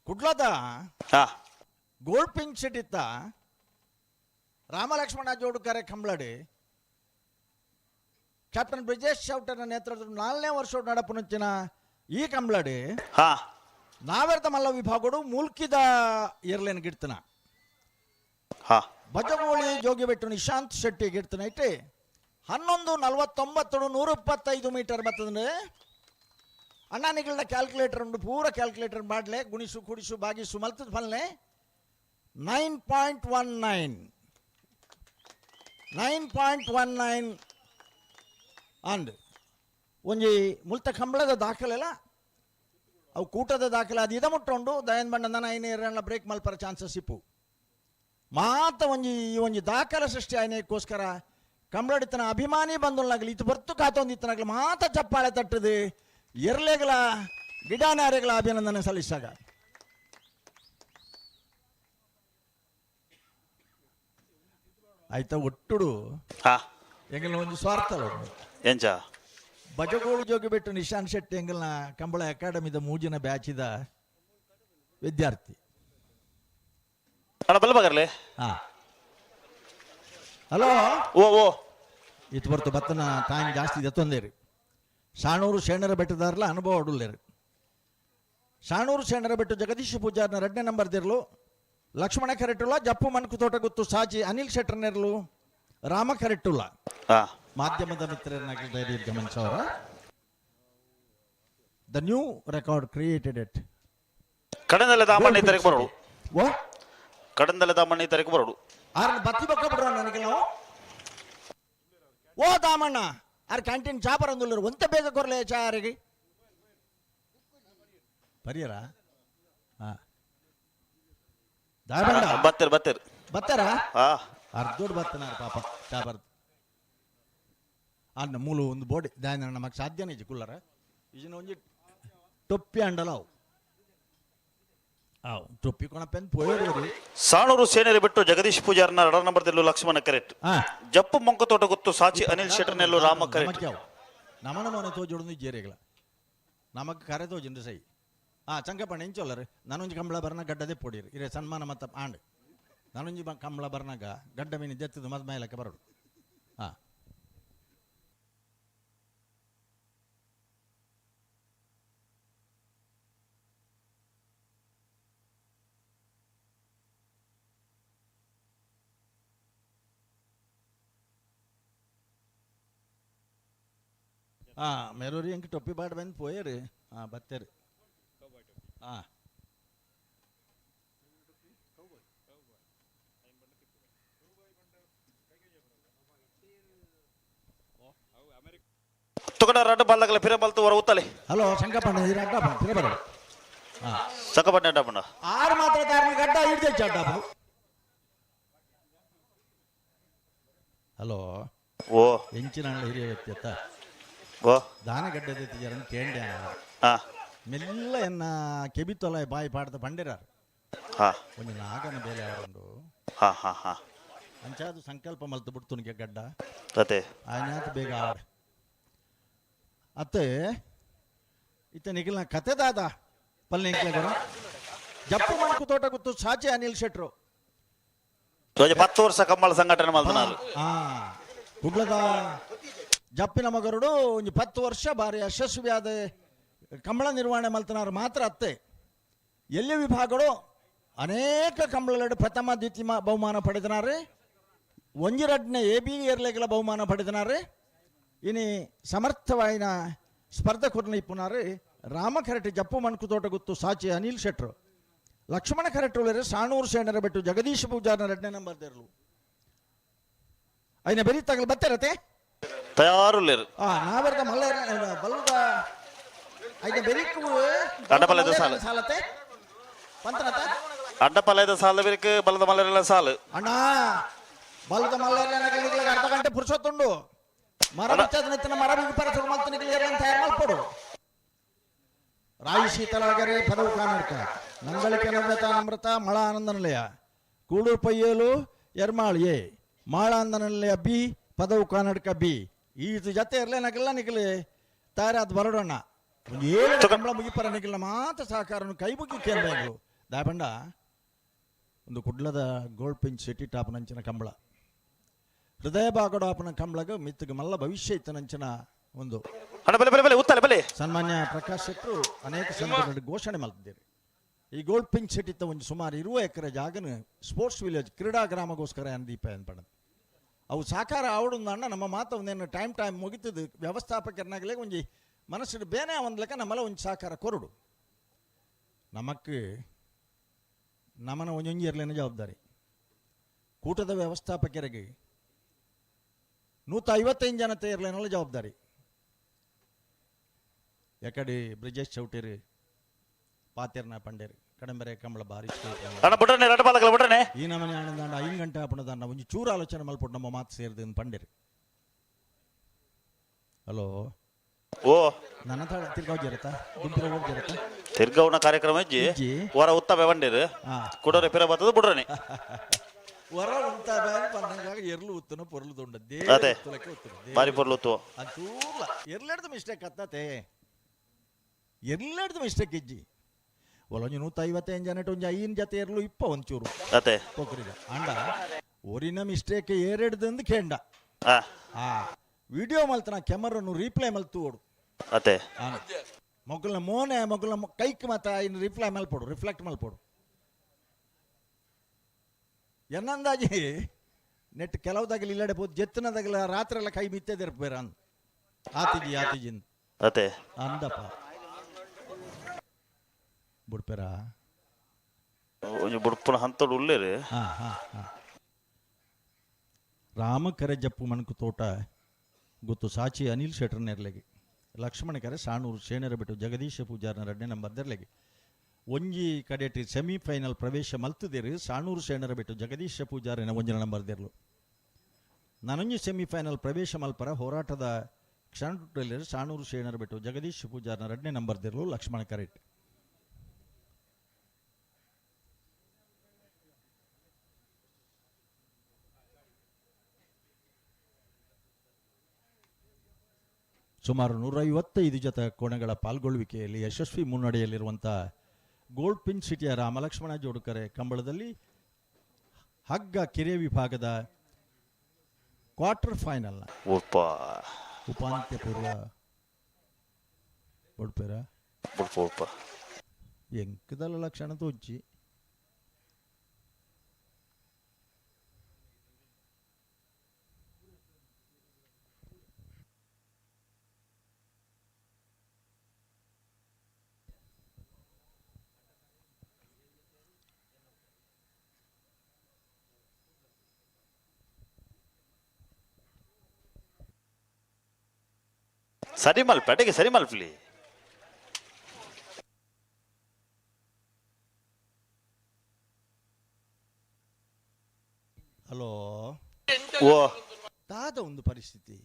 ಕುಡ್ಲದ gold pink ಸಿಟಿತ್ತ Ramalakshmana ಜೋಡುಕರೆ ಕಂಬ್ಳಡಿ captain Brijesh ಚೌಟನ ನೇತೃತ್ವದ 4ನೇ ವರ್ಷ ನಡಪುನಂಚಿನ ಈ ಕಂಬ್ಳಡಿ ನಾವೆರ್ದ ಮಲ್ಲ ವಿಭಾಗಡು ಮೂಲ್ಕಿದ ಏರ್ಲೈನ್ ಗಿಡ್ತನ ಬಜಗೋಳಿ ಜೋಗಿಬೆಟ್ಟು ನಿಶಾಂತ್ ಶೆಟ್ಟಿ ಗಿಡ್ತನ ಇಟ್ಟು 11:49 125 ಮೀಟರ್ ಬರ್ತದೆ. ಅಣ್ಣಾನಿಗಳನ್ನ ಕ್ಯಾಲ್ಕುಲೇಟರ್ ಉಂಟು, ಪೂರ ಕ್ಯಾಲ್ಕುಲೇಟರ್ ಮಾಡಲೆ ಗುಣಿಸು ಕುಡಿಸು ಭಾಗಿಸು ಮಲ್ತದ ಫಲ್ನೆ 9.19, 9.19 ಅಂದ್. ಒಂಜಿ ಮುಲ್ತ ಕಂಬಳದ ದಾಖಲೆಲ್ಲ ಅವು ಕೂಟದ ದಾಖಲೆ ಅದು ಇದ ಮುಟ್ಟುಂಡು. ದಯನ್ ಬಣ್ಣ ಐನೇರನ್ನ ಬ್ರೇಕ್ ಮಲ್ಪರ ಚಾನ್ಸಸ್ ಇಪ್ಪು ಮಾತ. ಒಂಜಿ ಈ ಒಂಜಿ ದಾಖಲೆ ಸೃಷ್ಟಿ ಆಯ್ನಕ್ಕೋಸ್ಕರ ಕಂಬಳಡಿತನ ಅಭಿಮಾನಿ ಬಂದುಲ್ಲಾಗಲಿ ಇತ್ತು ಬರ್ತು ಕಾತೊಂದಿತ್ತನಾಗಲಿ ಮಾತ ಚಪ್ಪಾಳೆ ತಟ್ಟದು ಎರ್ಲೆಗಳ ಗಿಡಾನಾರೆಗಳ ಅಭಿನಂದನೆ ಸಲ್ಲಿಸಾಗ. ಆಯ್ತಾ ಒಟ್ಟುಡು ಎಂಗಲ್ನ ಒಂದು ಸ್ವಾರ್ಥ. ಎಂಚ? ಬಜಗೋಳು ಜೋಗಿ ಬಿಟ್ಟು ನಿಶಾಂತ್ ಶೆಟ್ಟಿ ಎಂಗಲ್ನ ಕಂಬಳ ಅಕಾಡೆಮಿದ ಮೂಜಿನ ಬ್ಯಾಚಿದ ವಿದ್ಯಾರ್ಥಿ. ಅಣ್ಣ ಬಲ್ಲ ಬಗರ್ಲೆ. ಹಲೋ. ಓ ಓ. ಇತ್ತು ಬರ್ತು ಬತ್ತನ ಟೈಮ್ ಜಾಸ್ತಿ ಇದೆ ತೊಂದೇರಿ. ಸಾಣೂರು ಶೇಣರ ಬೆಟ್ಟದಾರಲ್ಲ ಅನುಭವ ಉಡುಲ್ಲೇರಿ. ಸಾಣೂರು ಶೇಣರ ಬೆಟ್ಟು ಜಗದೀಶ್ ಪೂಜಾರ್ನ 2ನೇ ನಂಬರ್ ದಿರ್ಲು ಲಕ್ಷ್ಮಣ ಕರೆಟ್ಟುಲ್ಲ, ಜಪ್ಪು ಮನ್ಕು ತೋಟ ಗುತ್ತು ಸಾಜಿ ಅನಿಲ್ ಶೆಟ್ಟರ್ನೆರ್ಲು ರಾಮ ಕರೆಟ್ಟುಲ್ಲ. ಮಾಧ್ಯಮದ ಮಿತ್ರರನ್ನಾಗಿ ಧೈರ್ಯ ಗಮನಿಸವರ the new record created at Kadandale Damanna ಈ ತಾರೀಕು ಬರೋಡು. ಓ. ಕಡಂದಲೆ ದಾಮಣ್ಣ ಈ ತಾರೀಕು ಬರೋಡು. ಆರ್ ಬತ್ತಿ ಬೊಕ್ಕ ಬಿಡ್ರ ನನಗೆ ನಾವು. ಓ ದಾಮಣ್ಣ, ಆರ್ ಕ್ಯಾಂಟೀನ್ ಚಾ ಬರಂದುಲ್ಲರು ಒಂತ ಬೇಗ ಕೊರ್ಲೆ ಚಾ ಯಾರಿಗೆ ಪರಿಯರ. ಹಾ ದಾಮಣ್ಣ. ಬತ್ತೀರ್ ಬತ್ತೀರ್. ಬತ್ತಾರ? ಅರ್ಧೋಡ್ ಬತ್ತನಾರ ಪಾಪ ಚಾ ಬರ್ದು ಅನ್ನ ಮೂಲು ಒಂದು ಬೋಡಿ ದಾಯನ ನಮಗೆ ಸಾಧ್ಯನೇ ಇಜ್ಜಿ ಕುಲ್ಲರ. ಇಜಿನ ಒಂಜಿ ಟೊಪ್ಪಿ ಅಂಡಲ ಅವು ಅವು ಟೊಪ್ಪಿ ಕೊಣಪೆನ್ ಪೋಯೋರು. ಸಾಣೂರು ಸೇನೆರೆ ಬಿಟ್ಟು ಜಗದೀಶ್ ಪೂಜಾರ್ನ ರಡ ನಂಬರ್ ದಿಲ್ಲು ಲಕ್ಷ್ಮಣ ಕರೆಕ್ಟ್. ಜಪ್ಪು ಮಂಕುತೋಟ ಗೊತ್ತು ಸಾಚಿ ಅನಿಲ್ ಶೆಟ್ಟರ್ನೆಲ್ಲು ರಾಮ ಕರೆಕ್ಟ್. ನಮನ ಮೋನೆ ತೋಜೋಡು ಜೇರಿಗಳ ನಮಕ್ ಕರೆ ತೋಜಿಂಡು ಸೈ. ಚಂಕಪಣ್ಣ ಇಂಚೊಲ್ಲರು ನಾನೊಂಜಿ ಕಂಬಳ ಬರ್ನ ಗಡ್ಡದೆ ಪೊಡಿರು ಇರೆ ಸನ್ಮಾನ ಮತ್ತ ಆಂಡ್ ನಾನೊಂಜಿ ಕಂಬಳ ಬರ್ನಾಗ ಗಡ್ಡ ಮೀನು ಜತ್ತದ ಮದ್ ಮೇಲಕ್ಕೆ ಬರೋಡು. ಮೇರೂರಿ ಎಂಕ್ ಟೊಪ್ಪಿ ಬಾಡ್ ಬಂದು ಪೋಯರು. ಬತ್ತೇರು. ತುಕಡ ರಡ್ಡು ಬಲ್ಲಗಲ ಪಿರ ಬಲ್ತು ಹೊರ ಉತ್ತಲೆ. ಹಲೋ ಶಂಕಪಣ್ಣ, ಈ ಅಡ್ಡ ಪಿರ ಬರ. ಸಕಪಣ್ಣ ಅಡ್ಡಪಣ್ಣ. ಆರು ಮಾತ್ರ ಧಾರ್ಮಿಕ ಅಡ್ಡ ಹಿಡ್ದೆ ಅಡ್ಡ. ಹಲೋ. ಓ. ಎಂಚಿನ ಹಿರಿಯ ವ್ಯಕ್ತಿ ಅತ್ತ. ಓ. ದಾನಗಡ್ಡೆ ಜರನ್ ಕೇಂದ್ಯ ಮೆಲ್ಲ ಎನ್ನ ಕೆಬಿತೊಲ ಬಾಯಿ ಪಾಡ್ದ ಬಂಡಿರಾರು. ಒಂಜಿ ನಾಗನ ಬೇಲೆ ಅವರುಂಡು. ಹಾ ಹಾ ಹಾ ಅಂಚಾದು ಸಂಕಲ್ಪ ಮಲ್ತು ಬಿಡ್ತುನಿಗೆ ಗಡ್ಡ. ಅದೇ. ಆಯ್ನಾತ್ ಬೇಗ ಆಡ ಅತ್ತೆ ಇತ್ತ ನಿಖಿಲ್ನ ಕತೆ ದಾದ ಪಲ್ಲೆ ಎಂಕ್ಲೆ ಜಪ್ಪು ಮಣಕು ತೋಟ ಗುತ್ತು ಸಾಚೆ ಅನಿಲ್ ಶೆಟ್ರು. 10 ವರ್ಷ ಕಂಬಳ ಸಂಘಟನೆ ಮಲ್ತನಾರು. ಕುಡ್ಲದ ಜಪ್ಪಿನ ಮಗರುಡು ಒಂಜಿ 10 ವರ್ಷ ಬಾರಿ ಯಶಸ್ವಿಯಾದ ಕಂಬಳ ನಿರ್ವಹಣೆ ಮಲ್ತನಾರು ಮಾತ್ರ ಅತ್ತೆ. ಎಲ್ಲಿ ವಿಭಾಗಡು ಅನೇಕ ಕಂಬಳಗಳು ಪ್ರಥಮ ದ್ವಿತೀಯ ಬಹುಮಾನ ಪಡೆದನಾರೆ, ಒಂಜಿ ರಡ್ನ ಎ ಬಿ ಎರ್ಲೆಗಳ ಬಹುಮಾನ ಪಡೆದನಾರೆ. ಇನಿ ಸಮರ್ಥವಾಯಿನ ಸ್ಪರ್ಧಕರ್ನ ಇಪ್ಪುನಾರು ರಾಮಕರಟಿ ಜಪ್ಪು ಮಣ್ಕು ತೋಟ ಗುತ್ತು ಸಾಚಿ ಅನಿಲ್ ಶೆಟ್ರು. ಲಕ್ಷ್ಮಣ ಕರೆಟುಳರೆ ಸಾಣೂರು ಸೇನರ ಬಿಟ್ಟು ಜಗದೀಶ್ ಪೂಜಾರನ ಎರಡನೇ ನಂಬರ್ ದೇರ್ಲು. ಐನ ಬೆರಿ ತಗಲ್ ಬತ್ತಿರತೆ ತಯಾರುಲ್ಲೇರು. ಆ ನಾವರ್ದ ಮಲ್ಲ ಬಲ್ಲದ ಐನ ಬೆರಿಕು ಅಡ್ಡಪಲ್ಲದ ಸಾಲು. ಸಾಲತೆ ಪಂತನತ ಅಡ್ಡಪಲ್ಲದ ಸಾಲ ಬೆರಿಕ್ ಬಲದ ಮಲ್ಲರೆಲ್ಲ ಸಾಲು. ಅಣ್ಣ ಬಲದ ಮಲ್ಲ ಅರ್ಧ ಗಂಟೆ ಪುರುಷೊತ್ತುಂಡು ಮರ ಬಿಚ್ಚದ ನಿತ್ತಿನ ಮರ ಬಿಗಿ ಪರ ಸುಗಮಲ್ತ ತಯಾರು ಮಲ್ಪಡು. ರಾಯಿ ಶೀತಲಾಗರೆ ಪದವು ಕಾನಡ್ಕ ನಂಗಳಿಕೆ ನವ್ಯತ ನಮ್ರತ ಮಳ ಆನಂದ ನಿಲಯ ಕೂಡೂರು ಪಯ್ಯೇಲು ಎರ್ಮಾಳ್ ಎ ಮಾಳ ಆನಂದ ನಿಲಯ ಬಿ ಪದವು ಕಾನಡ್ಕ ಬಿ ಈ ಜತೆ ಇರ್ಲೇನಗಲ್ಲ ನಿಖಲಿ ತಯಾರಾದ ಬರೋಡಣ್ಣ ಒಂದು 7 ಕಂಬಳ ಮುಗಿಪರ ನಿಖಿಲ ಮಾತ್ರ ಸಹಕಾರನು ಕೈ ಮುಗಿ ಕೇಳಬೇಕು. ದಾಬಂಡ ಒಂದು ಕುಡ್ಲದ ಗೋಲ್ಡ್ ಪಿಂಚ್ ಸಿಟಿ ಟಾಪ್ ನಂಚಿನ ಕಂಬಳ ಹೃದಯ ಬಾಗಡಾಪನ ಕಂಬಳಗ ಮಿತ್ತಗ ಮಲ್ಲ ಭವಿಷ್ಯ ಇತ್ತನಂಚಿನ ಒಂದು ಅಣ್ಣ ಬಲೆ ಬಲೆ ಬಲೆ ಉತ್ತಲೆ ಬಲೆ. ಸನ್ಮಾನ್ಯ ಪ್ರಕಾಶ್ ಶೆಟ್ಟರು ಅನೇಕ ಸಂದರ್ಭಗಳಲ್ಲಿ ಘೋಷಣೆ ಮಾಡ್ತಿದ್ದಾರೆ. ಈ ಗೋಲ್ಡ್ ಪಿಂಚ್ ಸಿಟಿ ಒಂದು ಸುಮಾರು 20 ಎಕರೆ ಜಾಗನ ಸ್ಪೋರ್ಟ್ಸ್ ವಿಲೇಜ್ ಕ್ರೀಡಾ ಗ್ರಾಮಗೋಸ್ಕರ ದೀಪ ಅನ್ಪಣದು ಅವು ಸಾಕಾರ ಆವಡುಂದಣ್ಣ ನಮ್ಮ ಮಾತು ಒಂದೇನು ಟೈಮ್ ಟೈಮ್ ಮುಗಿತದು ವ್ಯವಸ್ಥಾಪಕರನಾಗಲೇ ಒಂಜಿ ಮನಸ್ಸು ಬೇನೆ ಒಂದು ಲೆಕ್ಕ ನಮ್ಮಲ್ಲ ಒಂಜಿ ಸಾಕಾರ ಕೊರಡು ನಮಕ್ ನಮನ ಒಂಜೊಂಜಿ ಇರಲೇನ ಜವಾಬ್ದಾರಿ ಕೂಟದ ವ್ಯವಸ್ಥಾಪಕರಿಗೆ 155 ಜನತೆ ಇರಲೇನಲ್ಲ ಜವಾಬ್ದಾರಿ. ಯಾಕಡೆ ಬ್ರಿಜೇಶ್ ಚೌಟೇರಿ ಪಾತೇರ್ನ ಪಂಡೇರಿ ಕಡಂಬರೆ ಕಂಬಳ ಬಾರಿ ಅಣ್ಣ ಬುಡ್ರನೆ ರಡ್ಡ ಬಾಲಕಲ ಬುಡ್ರನೆ. ಈ ನಮನೆ ಆನಂದಾಂಡ 5 ಗಂಟೆ ಆಪಣದಾಂಡ ಒಂಜಿ ಚೂರು ಆಲೋಚನೆ ಮಲ್ಪಟ್ಟು ನಮ್ಮ ಮಾತು ಸೇರಿದ ಪಂಡೇರಿ. ಹಲೋ ಓ ನನ್ನ ತಾಳ ತಿರ್ಗಾವ್ ಜರತ ದುಂಪಿರ ಹೋಗಿ ಜರತ ತಿರ್ಗವನ ಕಾರ್ಯಕ್ರಮ ಇಜ್ಜಿ ಇಜ್ಜಿ. ವರ ಉತ್ತಮ ಬಂಡೇರು ಹಾ. ಕುಡೋರೆ ಪಿರ ಬರ್ತದ ಬುಡ್ರನೆ. ವರ ಉಂತಾದ ಪನ್ನಗ ಎರ್ಲು ಉತ್ತನ ಪೊರ್ಲು ದೊಂಡ ಅದೇ. ಉತ್ತನ ಬಾರಿ ಪೊರ್ಲು ಉತ್ತುವ. ಅದು ಎರ್ಲೆಡ್ದು ಮಿಸ್ಟೇಕ್ ಅತ್ತತೆ ಎರ್ಲೆಡ್ದು ಮಿಸ್ಟೇಕ್ ಇಜ್ಜಿ ಒಲೊಂಜಿ 155 ಜನಟ್ ಒಂಜಿ 5 ಜತೆ ಎರ್ಲು ಇಪ್ಪ ಒಂಚೂರು ಅತೆ ಪೊಕ್ರಿದ ಅಂಡ ಒರಿನ ಮಿಸ್ಟೇಕ್ ಏರೆಡ್ದಂದು ಕೇಂಡ ಆ ಆ ವಿಡಿಯೋ ಮಲ್ತನ ಕೆಮರನ್ನು ರೀಪ್ಲೈ ಮಲ್ತು ಓಡು ಅತೆ ಮೊಗ್ಲನ ಮೋನೆ ಮೊಗ್ಲನ ಕೈಕ್ ಮಾತ ಇನ್ನು ರಿಪ್ಲೈ ಮಲ್ಪೊಡು ರಿಫ್ಲೆಕ್ಟ್ ಮಲ್ಪೊಡು ಎನ್ನಂದಾಜಿ ನೆಟ್ ಕೆಲವು ತಗಲಿ ಇಲ್ಲಡೆ ಪೋದು ಜೆತ್ತನ ತಗಲ ರಾತ್ರಿ ಎಲ್ಲ ಕೈ ಮಿತ್ತದಿರ್ಪೇರ ಅಂದ್ ಆತಿಜಿ ಆತಿಜಿ ಅತೆ ಅಂದಪ್ಪ ಬುಡ್ಪೇರ ಒಂಜಿ ಬುಡ್ಪುನ ಹಂತೋಡು ಉಲ್ಲೇರು. ಹಾ ಹಾ ಹಾ ರಾಮಕರೆ ಜಪ್ಪು ಮಣಕು ತೋಟ ಗೊತ್ತು ಸಾಚಿ ಅನಿಲ್ ಶೆಟ್ಟರ್ ನೆರ್ಲೆಗೆ ಲಕ್ಷ್ಮಣ ಕರೆ ಸಾಣೂರು ಶೇಣರ ಬಿಟ್ಟು ಜಗದೀಶ ಪೂಜಾರನ ಎರಡನೇ ನಂಬರ್ ದೆರ್ಲೆಗೆ ಒಂಜಿ ಕಡೆಟಿ ಸೆಮಿಫೈನಲ್ ಪ್ರವೇಶ ಮಲ್ತದಿರು ಸಾಣೂರು ಶೇಣರ ಬಿಟ್ಟು ಜಗದೀಶ ಪೂಜಾರಿನ ಒಂಜಿನ ನಂಬರ್ ದೆರ್ಲು. ನಾನೊಂಜಿ ಸೆಮಿಫೈನಲ್ ಪ್ರವೇಶ ಮಲ್ಪರ ಹೋರಾಟದ ಕ್ಷಣ ಸಾಣೂರು ಶೇಣರ ಬಿಟ್ಟು ಜಗದೀಶ್ ಪೂಜಾರನ ಎರಡನೇ ನಂಬರ್ ದಿರ್ಲು ಲಕ್ಷ್ಮಣ ಕರೆಟ್. ಸುಮಾರು 155 ಜತೆ ಕೋಣಗಳ ಪಾಲ್ಗೊಳ್ಳುವಿಕೆಯಲ್ಲಿ ಯಶಸ್ವಿ ಮುನ್ನಡೆಯಲ್ಲಿರುವಂಥ ಗೋಲ್ಡ್ ಪಿನ್ ಸಿಟಿಯ ರಾಮಲಕ್ಷ್ಮಣ ಜೋಡುಕರೆ ಕಂಬಳದಲ್ಲಿ ಹಗ್ಗ ಕಿರಿಯ ವಿಭಾಗದ ಕ್ವಾರ್ಟರ್ ಫೈನಲ್ನ ಉಪ್ಪ ಉಪಾಂತ್ಯ ಪೂರ್ವ ಬಡ್ಪೇರ ಬುಡ್ಪ ಉಪ್ಪ ಎಂಕದಲ್ಲ ಲಕ್ಷಣ ತೋಜಿ ಸರಿ ಮಲ್ಪ ಅಡಿಗೆ ಸರಿ ಮಲ್ಪಲಿ. ಹಲೋ ಓ ದಾದ ಒಂದು ಪರಿಸ್ಥಿತಿ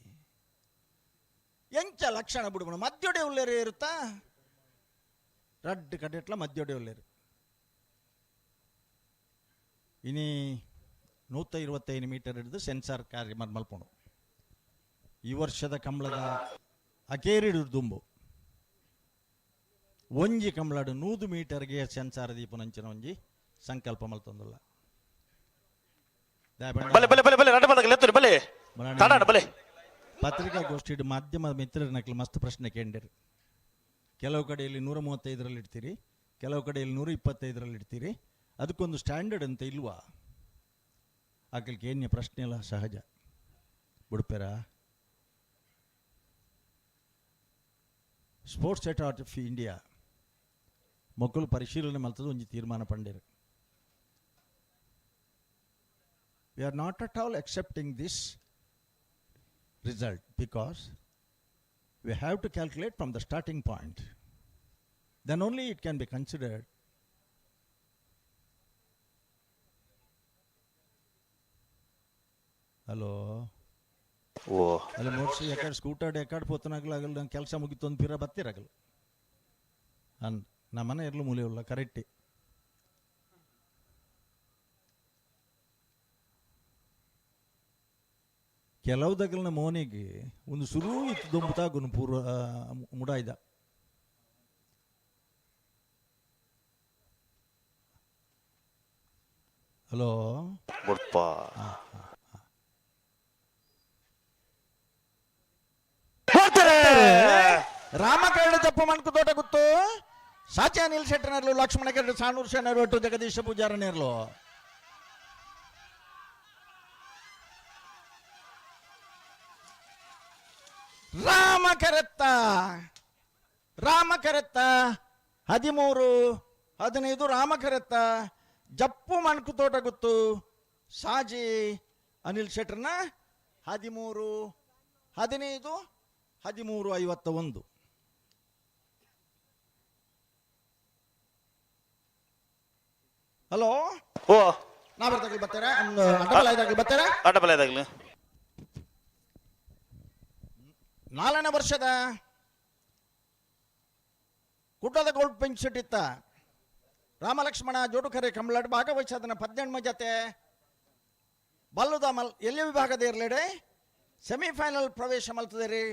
ಎಂಚ ಲಕ್ಷಣ ಬಿಡುಬಣ ಮದ್ಯೊಡೆ ಉಲ್ಲೇರು ಇರುತ್ತಾ ರಡ್ಡ್ ಕಡೆಟ್ಲ ಮದ್ಯೊಡೆ ಉಲ್ಲೇರು ಇನಿ 125 ಮೀಟರ್ ಹಿಡಿದು ಸೆನ್ಸಾರ್ ಕಾರ್ಯ ಮಲ್ಪೊಂಡು ಈ ವರ್ಷದ ಕಂಬಳದ ಅಕೇರಿಡು ದುಂಬು ಒಂಜಿ ಕಂಬಳಡು 100 ಮೀಟರ್ಗೆ ಸೆನ್ಸಾರ್ ದೀಪನಂಚಿನ ಒಂಜಿ ಸಂಕಲ್ಪ ಮಲ್ತೊಂದುಲ್ಲ. ಬಲೆ ಬಲೆ ಬಲೆ ಬಲೆ ರಡ್ಡ ಬದಕ ಲೆತ್ತುರಿ ಬಲೆ ತಡಾಣ ಬಲೆ. ಪತ್ರಿಕಾಗೋಷ್ಠಿ ಮಾಧ್ಯಮ ಮಿತ್ರರನಕ್ಲು ಮಸ್ತ್ ಪ್ರಶ್ನೆ ಕೇಂದಿರು. ಕೆಲವು ಕಡೆಯಲ್ಲಿ 135ರಲ್ಲಿ ಇಡ್ತೀರಿ, ಕೆಲವು ಕಡೆಯಲ್ಲಿ 125ರಲ್ಲಿ ಇಡ್ತೀರಿ, ಅದಕ್ಕೊಂದು ಸ್ಟ್ಯಾಂಡರ್ಡ್ ಅಂತ ಇಲ್ವಾ? ಆಕಲಿಕ್ಕೆ ಏನ್ಯ ಪ್ರಶ್ನೆ ಎಲ್ಲ ಸಹಜ ಬಿಡ್ಪೇರ. ಸ್ಪೋರ್ಟ್ಸ್ ಅಥಾರಿಟಿ ಆಫ್ ಇಂಡಿಯಾ ಮೊಕ್ಕಲು ಪರಿಶೀಲನೆ ಮಲ್ತದ ಒಂಜಿ ತೀರ್ಮಾನ ಪಂಡೇರು. We are not at all accepting this result because we have to calculate from the starting point. Then only it can be considered. Hello. ಓ ಅಲ್ಲಿ ಮೋಡ್ಸಿ ಯಾಕಡೆ ಸ್ಕೂಟರ್ ಯಾಕಡೆ ಪೋತನಾಗ್ಲಾಗಲ್ಲ, ನನ್ನ ಕೆಲಸ ಮುಗಿತು ಒಂದು ಪಿರ ಬತ್ತಿರಾಗಲ್ಲ ಅನ್ ನಮ್ಮನೆ ಇರಲು ಮೂಲೆಯುಲ್ಲ ಕರೆಕ್ಟಿ. ಕೆಲವು ದಗಲ್ನ ಮೋನಿಗೆ ಒಂದು ಸುರು ಇತ್ತು ದೊಂಬುತಾಗುನು ಪೂರ್ವ ಮುಡಾಯ್ದ. ಹಲೋ. ಬುಡ್ಪ. ರಾಮಕರಣ ತಪ್ಪು ಮಣ್ಕು ತೋಟ ಗುತ್ತು ಸಾಚಿ ಅನಿಲ್ ಶೆಟ್ಟರ್ನರ್ಲು ಲಕ್ಷ್ಮಣ ಕರಡು ಸಾಣೂರು ಶೆಟ್ಟರ್ ಒಟ್ಟು ಜಗದೀಶ ಪೂಜಾರನೇರ್ಲು. ರಾಮ ಕರೆತ್ತ ರಾಮ ಕರೆತ್ತ 13 15 ರಾಮ ಕರೆತ್ತ ಜಪ್ಪು ಮಣ್ಕು ತೋಟ ಗುತ್ತು ಸಾಜಿ ಅನಿಲ್ ಶೆಟ್ಟರ್ನ 13 15 13 51. ಹಲೋ. ಓ ನಾ ಬರ್ತಾಗಲಿ ಬರ್ತಾರ ಅಡ್ಡಬಲ ಐದಾಗಲಿ ಬರ್ತಾರ ಅಡ್ಡಬಲ ಇದಾಗ್ಲಿ. 4ನೇ ವರ್ಷದ ಕುಟದ ಗೋಲ್ಡ್ ಪೆಂಚ್ ಇತ್ತ ರಾಮಲಕ್ಷ್ಮಣ ಜೋಡುಕರೆ ಕಂಬಳಾಡ್ ಭಾಗವಹಿಸದನ 18 ಜತೆ ಬಲ್ಲುದ ಮಲ್ ಎಲ್ಲಿ ವಿಭಾಗದ ಇರಲಿಡೆ ಸೆಮಿಫೈನಲ್ ಪ್ರವೇಶ ಮಲ್ತದಿರಿ.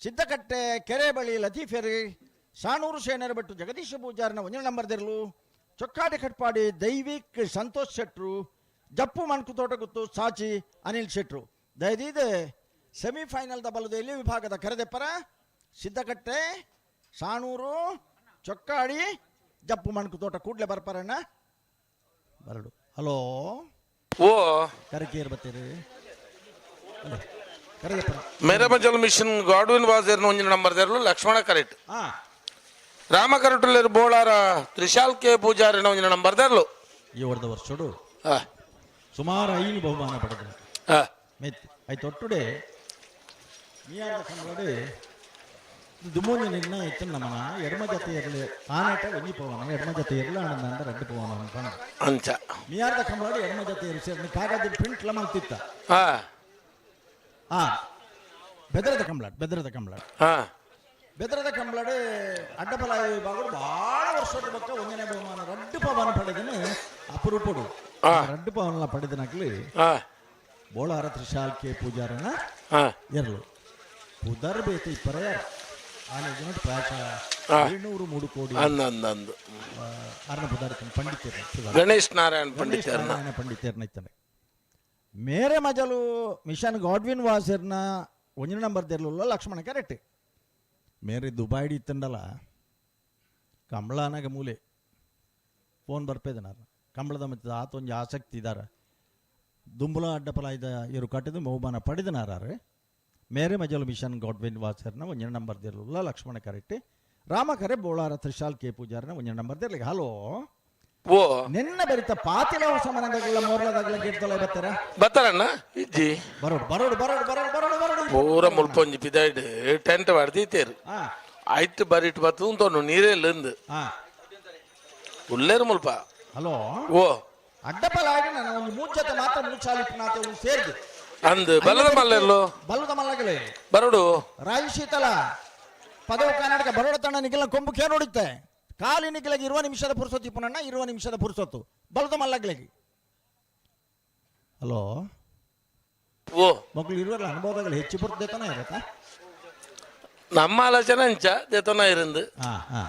ಸಿದ್ದಕಟ್ಟೆ ಕೆರೆ ಬಳಿ ಲತೀಫೆರಿ ಸಾಣೂರು ಸೇನರ ಬಿಟ್ಟು ಜಗದೀಶ ಪೂಜಾರನ ಒಂದನೇ ನಂಬರ್ದಿರಲು ಚೊಕ್ಕಾಡಿ ಕಟ್ಪಾಡಿ ದೈವಿಕ್ ಸಂತೋಷ್ ಶೆಟ್ರು ಜಪ್ಪು ಮಣ್ಕು ತೋಟಗುತ್ತು ಸಾಚಿ ಅನಿಲ್ ಶೆಟ್ರು ದಯದೀದೆ ಸೆಮಿಫೈನಲ್ದ ಬಲದ ಎಲ್ಲಿ ವಿಭಾಗದ ಕರೆದೆಪ್ಪರ ಸಿದ್ದಕಟ್ಟೆ ಸಾಣೂರು ಚೊಕ್ಕಾಡಿ ಜಪ್ಪು ಮಣ್ಕು ತೋಟ ಕೂಡ್ಲೆ ಬರ್ಪಾರಣ್ಣ ಬರಡು. ಹಲೋ. ಓ ಕರಕೇರ್ ಬತ್ತೀರಿ ಕರೆದೆಪ್ಪರ. ಮೇರೆ ಮಿಷನ್ ಗಾಡ್ವಿನ್ ವಾಜೇರ್ನ ಒಂಜಿನ ನಂಬರ್ ದೇರ್ಲು ಲಕ್ಷ್ಮಣ ಕರೆಕ್ಟ್. ಹಾ. ರಾಮ ಕರೆಟುಲ್ಲೇರು ಬೋಳಾರ ತ್ರಿಶಾಲ್ ಕೆ ಪೂಜಾರಿನ ಒಂಜಿನ ನಂಬರ್ ದೇರ್ಲು. ಈ ವರ್ದ ವರ್ಷಡು ಸುಮಾರು 5 ಬಹುಮಾನ ಪಡೆದರು. ಮೆತ್ ಆಯ್ತು ಒಟ್ಟುಡೆ ಮೀಯಾರ್ದ ಕಂಬಳಡೆ ದುಮ್ಮೊಂಜಿ ನಿರ್ಣಯ ಇತ್ತು ನಮ್ಮನ ಎಡಮ ಜತೆ ಇರಲಿ ಆನೇಟ ಒಂಜಿ ಪವನ ಎಡಮ ಜತೆ ಇರಲಿ ಆನಂದ ಅಂದ ರಡ್ಡು ಪವನ ಅನ್ಪಣ. ಅಂಚ ಮೀಯಾರ್ದ ಕಂಬಳಡೆ ಎಡಮ ಜತೆ ಇರು ಸೇರಿ ಕಾಗದ ಪ್ರಿಂಟ್ ಮಲ್ತಿತ್ತ. ಆ ಬೆದರದ ಕಂಬಳಾಡ್ ಬೆದರದ ಕಂಬಳಾಡ್ ಬೆದರದ ಕಂಬಳಾಡೆ ಅಡ್ಡಬಲ ವಿಭಾಗಡು ಭಾಳ ವರ್ಷದ ಬಕ್ಕ ಒಂದನೇ ಬಹುಮಾನ ರಡ್ಡು ಪವನ ಪಡೆದನು ಅಪರೂಪಡು. ರಡ್ಡು ಪವನ ಪಡೆದನಾಗ್ಲಿ ಬೋಳಾರ ತ್ರಿಶಾಲ್ ಕೆ ಪೂಜಾರನ ಎರಲು ಪುದರ್ ಬೇತಿ ಇಪ್ಪರ ಯಾರು ಆನೆ ದಿನ ಪ್ರಾಯಶಃ 703 ಕೋಡಿ. ಅಂದ ಅಂದ ಅಂದು ಅರ್ಣ ಪುದಾರ್ಕನ್ ಪಂಡಿತರು ಗಣೇಶ್ ನಾರಾಯಣ ಗಣೇಶ್ ಪಂಡಿತರ್ನ ನಾರಾಯಣ ಪಂಡಿತರ್ನ ಇತ್ತಾನೆ. ಮೇರೆ ಮಜಲು ಮಿಷನ್ ಗಾಡ್ವಿನ್ ವಾಸರ್ನ ಒಂಜಿ ನಂಬರ್ ದೇರ್ಲುಲ್ಲ ಲಕ್ಷ್ಮಣ ಕರೆಕ್ಟ್. ಮೇರೆ ದುಬಾಯ್ಡ್ ಇತ್ತಂಡಲ ಕಮಲಾನಾಗ ಮೂಲೆ ಫೋನ್ ಬರ್ಪೇದನಾರ ಕಂಬಳದ ಮತ್ತೆ ಆತ ಒಂಜಿ ಆಸಕ್ತಿ ಇದ್ದಾರ ದುಂಬುಲ ಅಡ್ಡಪಲ ಇದ್ದ ಇರು ಕಟ್ಟಿದ್ದು ಬಹುಮಾನ ಪಡೆದನಾರಾರೆ. ಮೇರೆ ಮಜಲು ಮಿಷನ್ ಗಾಡ್ವಿನ್ ವಾಸರ್ನ ಒಂಜಿ ನಂಬರ್ ದೇರ್ಲುಲ್ಲ ಲಕ್ಷ್ಮಣ ಕರೆಕ್ಟ್. ರಾಮ ಕರೆ ಬೋಳಾರ ತ್ರಿಶಾಲ್ ಕೆ ಪೂಜಾರನ ಒಂಜಿ ನಂಬರ್ ದೇರ್ಲಿಗೆ. ಹಲೋ. ಓ ನಿನ್ನ ಬರಿತ ಪಾತಿಲ ಹೊಸ ಮನದಾಗಲ್ಲ ಮೋರ್ಲದಾಗಲ್ಲ ಗಿಡ್ದಲ್ಲ ಬರ್ತಾರ ಬತ್ತಾರಣ್ಣ ಇಜ್ಜಿ ಬರೋಡು ಬರೋಡು ಬರೋಡು ಬರೋಡು ಬರೋಡು ಬರೋಡು ಪೂರ ಮುಲ್ಪೊಂಜಿ ಪಿದಾಯ್ಡ್ ಟೆಂಟ್ ವಾಡ್ದೀತೇರು. ಆಯ್ತು ಬರಿಟ್ ಬತ್ತು ತೋನು ನೀರೇ ಇಲ್ಲಂದು ಉಲ್ಲೇರು ಮುಲ್ಪ. ಹಲೋ. ಓ ಅಡ್ಡಪಲ ಆಗಿ ನಾನು ಒಂದು ಮೂರು ಜೊತೆ ಮಾತ್ರ ಮೂರು ಸಾಲು ಇಪ್ಪನಾತೆ ಒಂದು ಸೇರಿದೆ. ಅಂದು ಬಲದ ಮಲ್ಲೆಲ್ಲೋ ಬಲ್ಲದ ಮಲ್ಲಗಲೇ ಬರೋಡು ರಾಜು ಶೀತಲ ಪದವು ಕರ್ನಾಟಕ ಬರೋಡ ತಂಡ ನಿಖಿಲ ಕೊಂಬು ಕೇ ನೋಡುತ್ತೆ ಕಾಲಿ ನಿಖಿಲಗೆ 20 ನಿಮಿಷದ ಪುರುಸೊತ್ತು ಇಪ್ಪನಣ್ಣ 20 ನಿಮಿಷದ ಪುರುಸೊತ್ತು ಬಲದ ಮಲ್ಲಗಳಿಗೆ. ಹಲೋ. ಓ ಮಕ್ಕಳು ಇರುವಲ್ಲ ಅನುಭವಗಳು ಹೆಚ್ಚು ಬರ್ತದೆ ತಾನೇ ಇರತ್ತಾ. ನಮ್ಮ ಆಲೋಚನೆ ಅಂಚ ದೇತನ ಇರಂದು. ಹಾ ಹಾ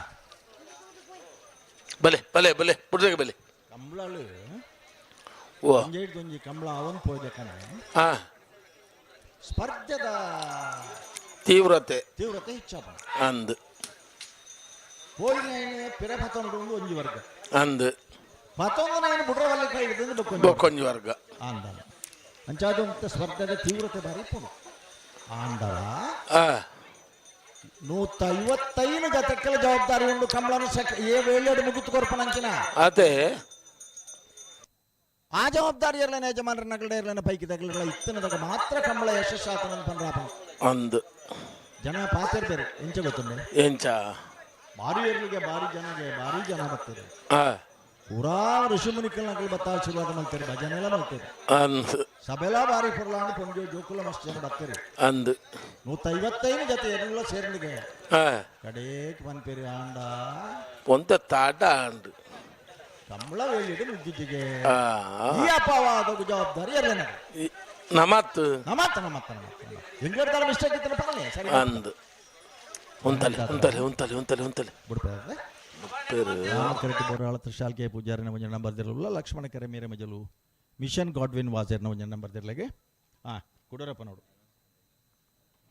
ಬಲೆ ಬಲೆ ಬಲೆ ಬುಡ್ದಗೆ ಬಲೆ ಕಂಬಳಲು ಓ ಒಂಜೇಡ್ ಒಂಜಿ ಕಂಬಳ ಅವನ್ ಪೋಯ್ದಕ್ಕನೆ. ಸ್ಪರ್ಧೆದ ತೀವ್ರತೆ ತೀವ್ರತೆ ಹೆಚ್ಚಾಪ. ಅಂದ್. ಪೋಯಿನ ಪಿರ ಪತ್ತೊಂದು ಒಂಜಿ ವರ್ಗ. ಅಂದ್. ಪತ್ತೊಂದನ ಬುಡ್ರವಲ್ಲಿ ಕೈ ಹಿಡಿದು ಬೊಕ್ಕೊಂಜಿ. ಬೊಕ್ಕೊಂಜಿ ವರ್ಗ. ಆಂದಲ ಅಂಚಾದಂತ ಸ್ಪರ್ಧೆದ ತೀವ್ರತೆ ಬಾರಿ ಪುಣ ಆಂಡಲ. 155 ಜತೆಕ್ಕಲ ಜವಾಬ್ದಾರಿ ಉಂಡು ಕಂಬಳನ ಸೆಕ್ ಏ ವೇಳೆಡು ಮುಗಿತು ಕೊರ್ಪನಂಚಿನ. ಅದೇ. ಆ ಜವಾಬ್ದಾರಿ ಇರಲೇನ ಯಜಮಾನರ ನಗಡೆ ಇರಲೇನ ಪೈಕಿ ತಗಲಿರಲ್ಲ ಇತ್ತನದಾಗ ಮಾತ್ರ ಕಂಬಳ ಯಶಸ್ಸಾತನ ಪನ್ರಾಪ. ಅಂದ್. ಜನ ಪಾತಿರ್ತಾರೆ, ಎಂಚ ಗೊತ್ತುಂಡೆ? ಎಂಚ? ಭಾರಿ ಎರ್ಲಿಗೆ ಭಾರಿ ಜನಗೆ ಭಾರಿ ಜನ ಬರ್ತಾರೆ. ಪೂರಾ ಋಷಿಮುನಿಕಲ್ ನಗಲು ಬತ್ತ ಆಶೀರ್ವಾದ ಮಾಡ್ತಾರೆ, ಭಜನೆ ಎಲ್ಲ ಮಾಡ್ತಾರೆ. ಅಂದ್. ಸಭೆಲ ಭಾರಿ ಪುರ್ಲಾಂಡ್ ಪೊಂಜೋ ಜೋಕುಲ ಮಸ್ತ್ ಜನ ಬರ್ತಾರೆ. ಅಂದ್. 155 ಜೊತೆ ಎಲ್ಲ ಸೇರ್ಲಿಗೆ ಕಡೇಕ್ ಪನ್ಪೇರಿ ಆಂಡ. ಒಂತ ತಾಟ ಅಂಡ್. ಕಂಬಳ ವೇಳಿಡು ಮುಗ್ದಿದ್ದಿಗೆ ಈ ಅಪವಾದ ಜವಾಬ್ದಾರಿ ಎಲ್ಲ ನಮತ್. ನಮತ್ತ ನಮತ್ತ ನಮತ್ತ ಹೆಂಗಿರ್ತಾರೆ, ಮಿಸ್ಟೇಕ್ ಇತ್ತು ಪರಲೇ ಸರಿ. ಅಂದ್, ಉಂತಲೆ ಉಂತಲೆ ಉಂತಲೆ ಉಂತಲೆ ಉಂತಲೆ. ಬಿಡ್ತಾರೆ. ಪೇರು. ರಾಮಕರೆಟ್ ಬೋರಾಳ ತ್ರಿಶಾಲ್ ಕೆ ಪೂಜಾರಿನ ಒಂಜಿ ನಂಬರ್ ದಿರಲ್ಲ, ಲಕ್ಷ್ಮಣ ಕರೆ ಮೇರೆ ಮಜಲು ಮಿಷನ್ ಗಾಡ್ವಿನ್ ವಾಜರ್ನ ಒಂಜಿ ನಂಬರ್ ದಿರ್ಲಗೆ. ಹಾಂ, ಕುಡರಪ್ಪ ನೋಡು.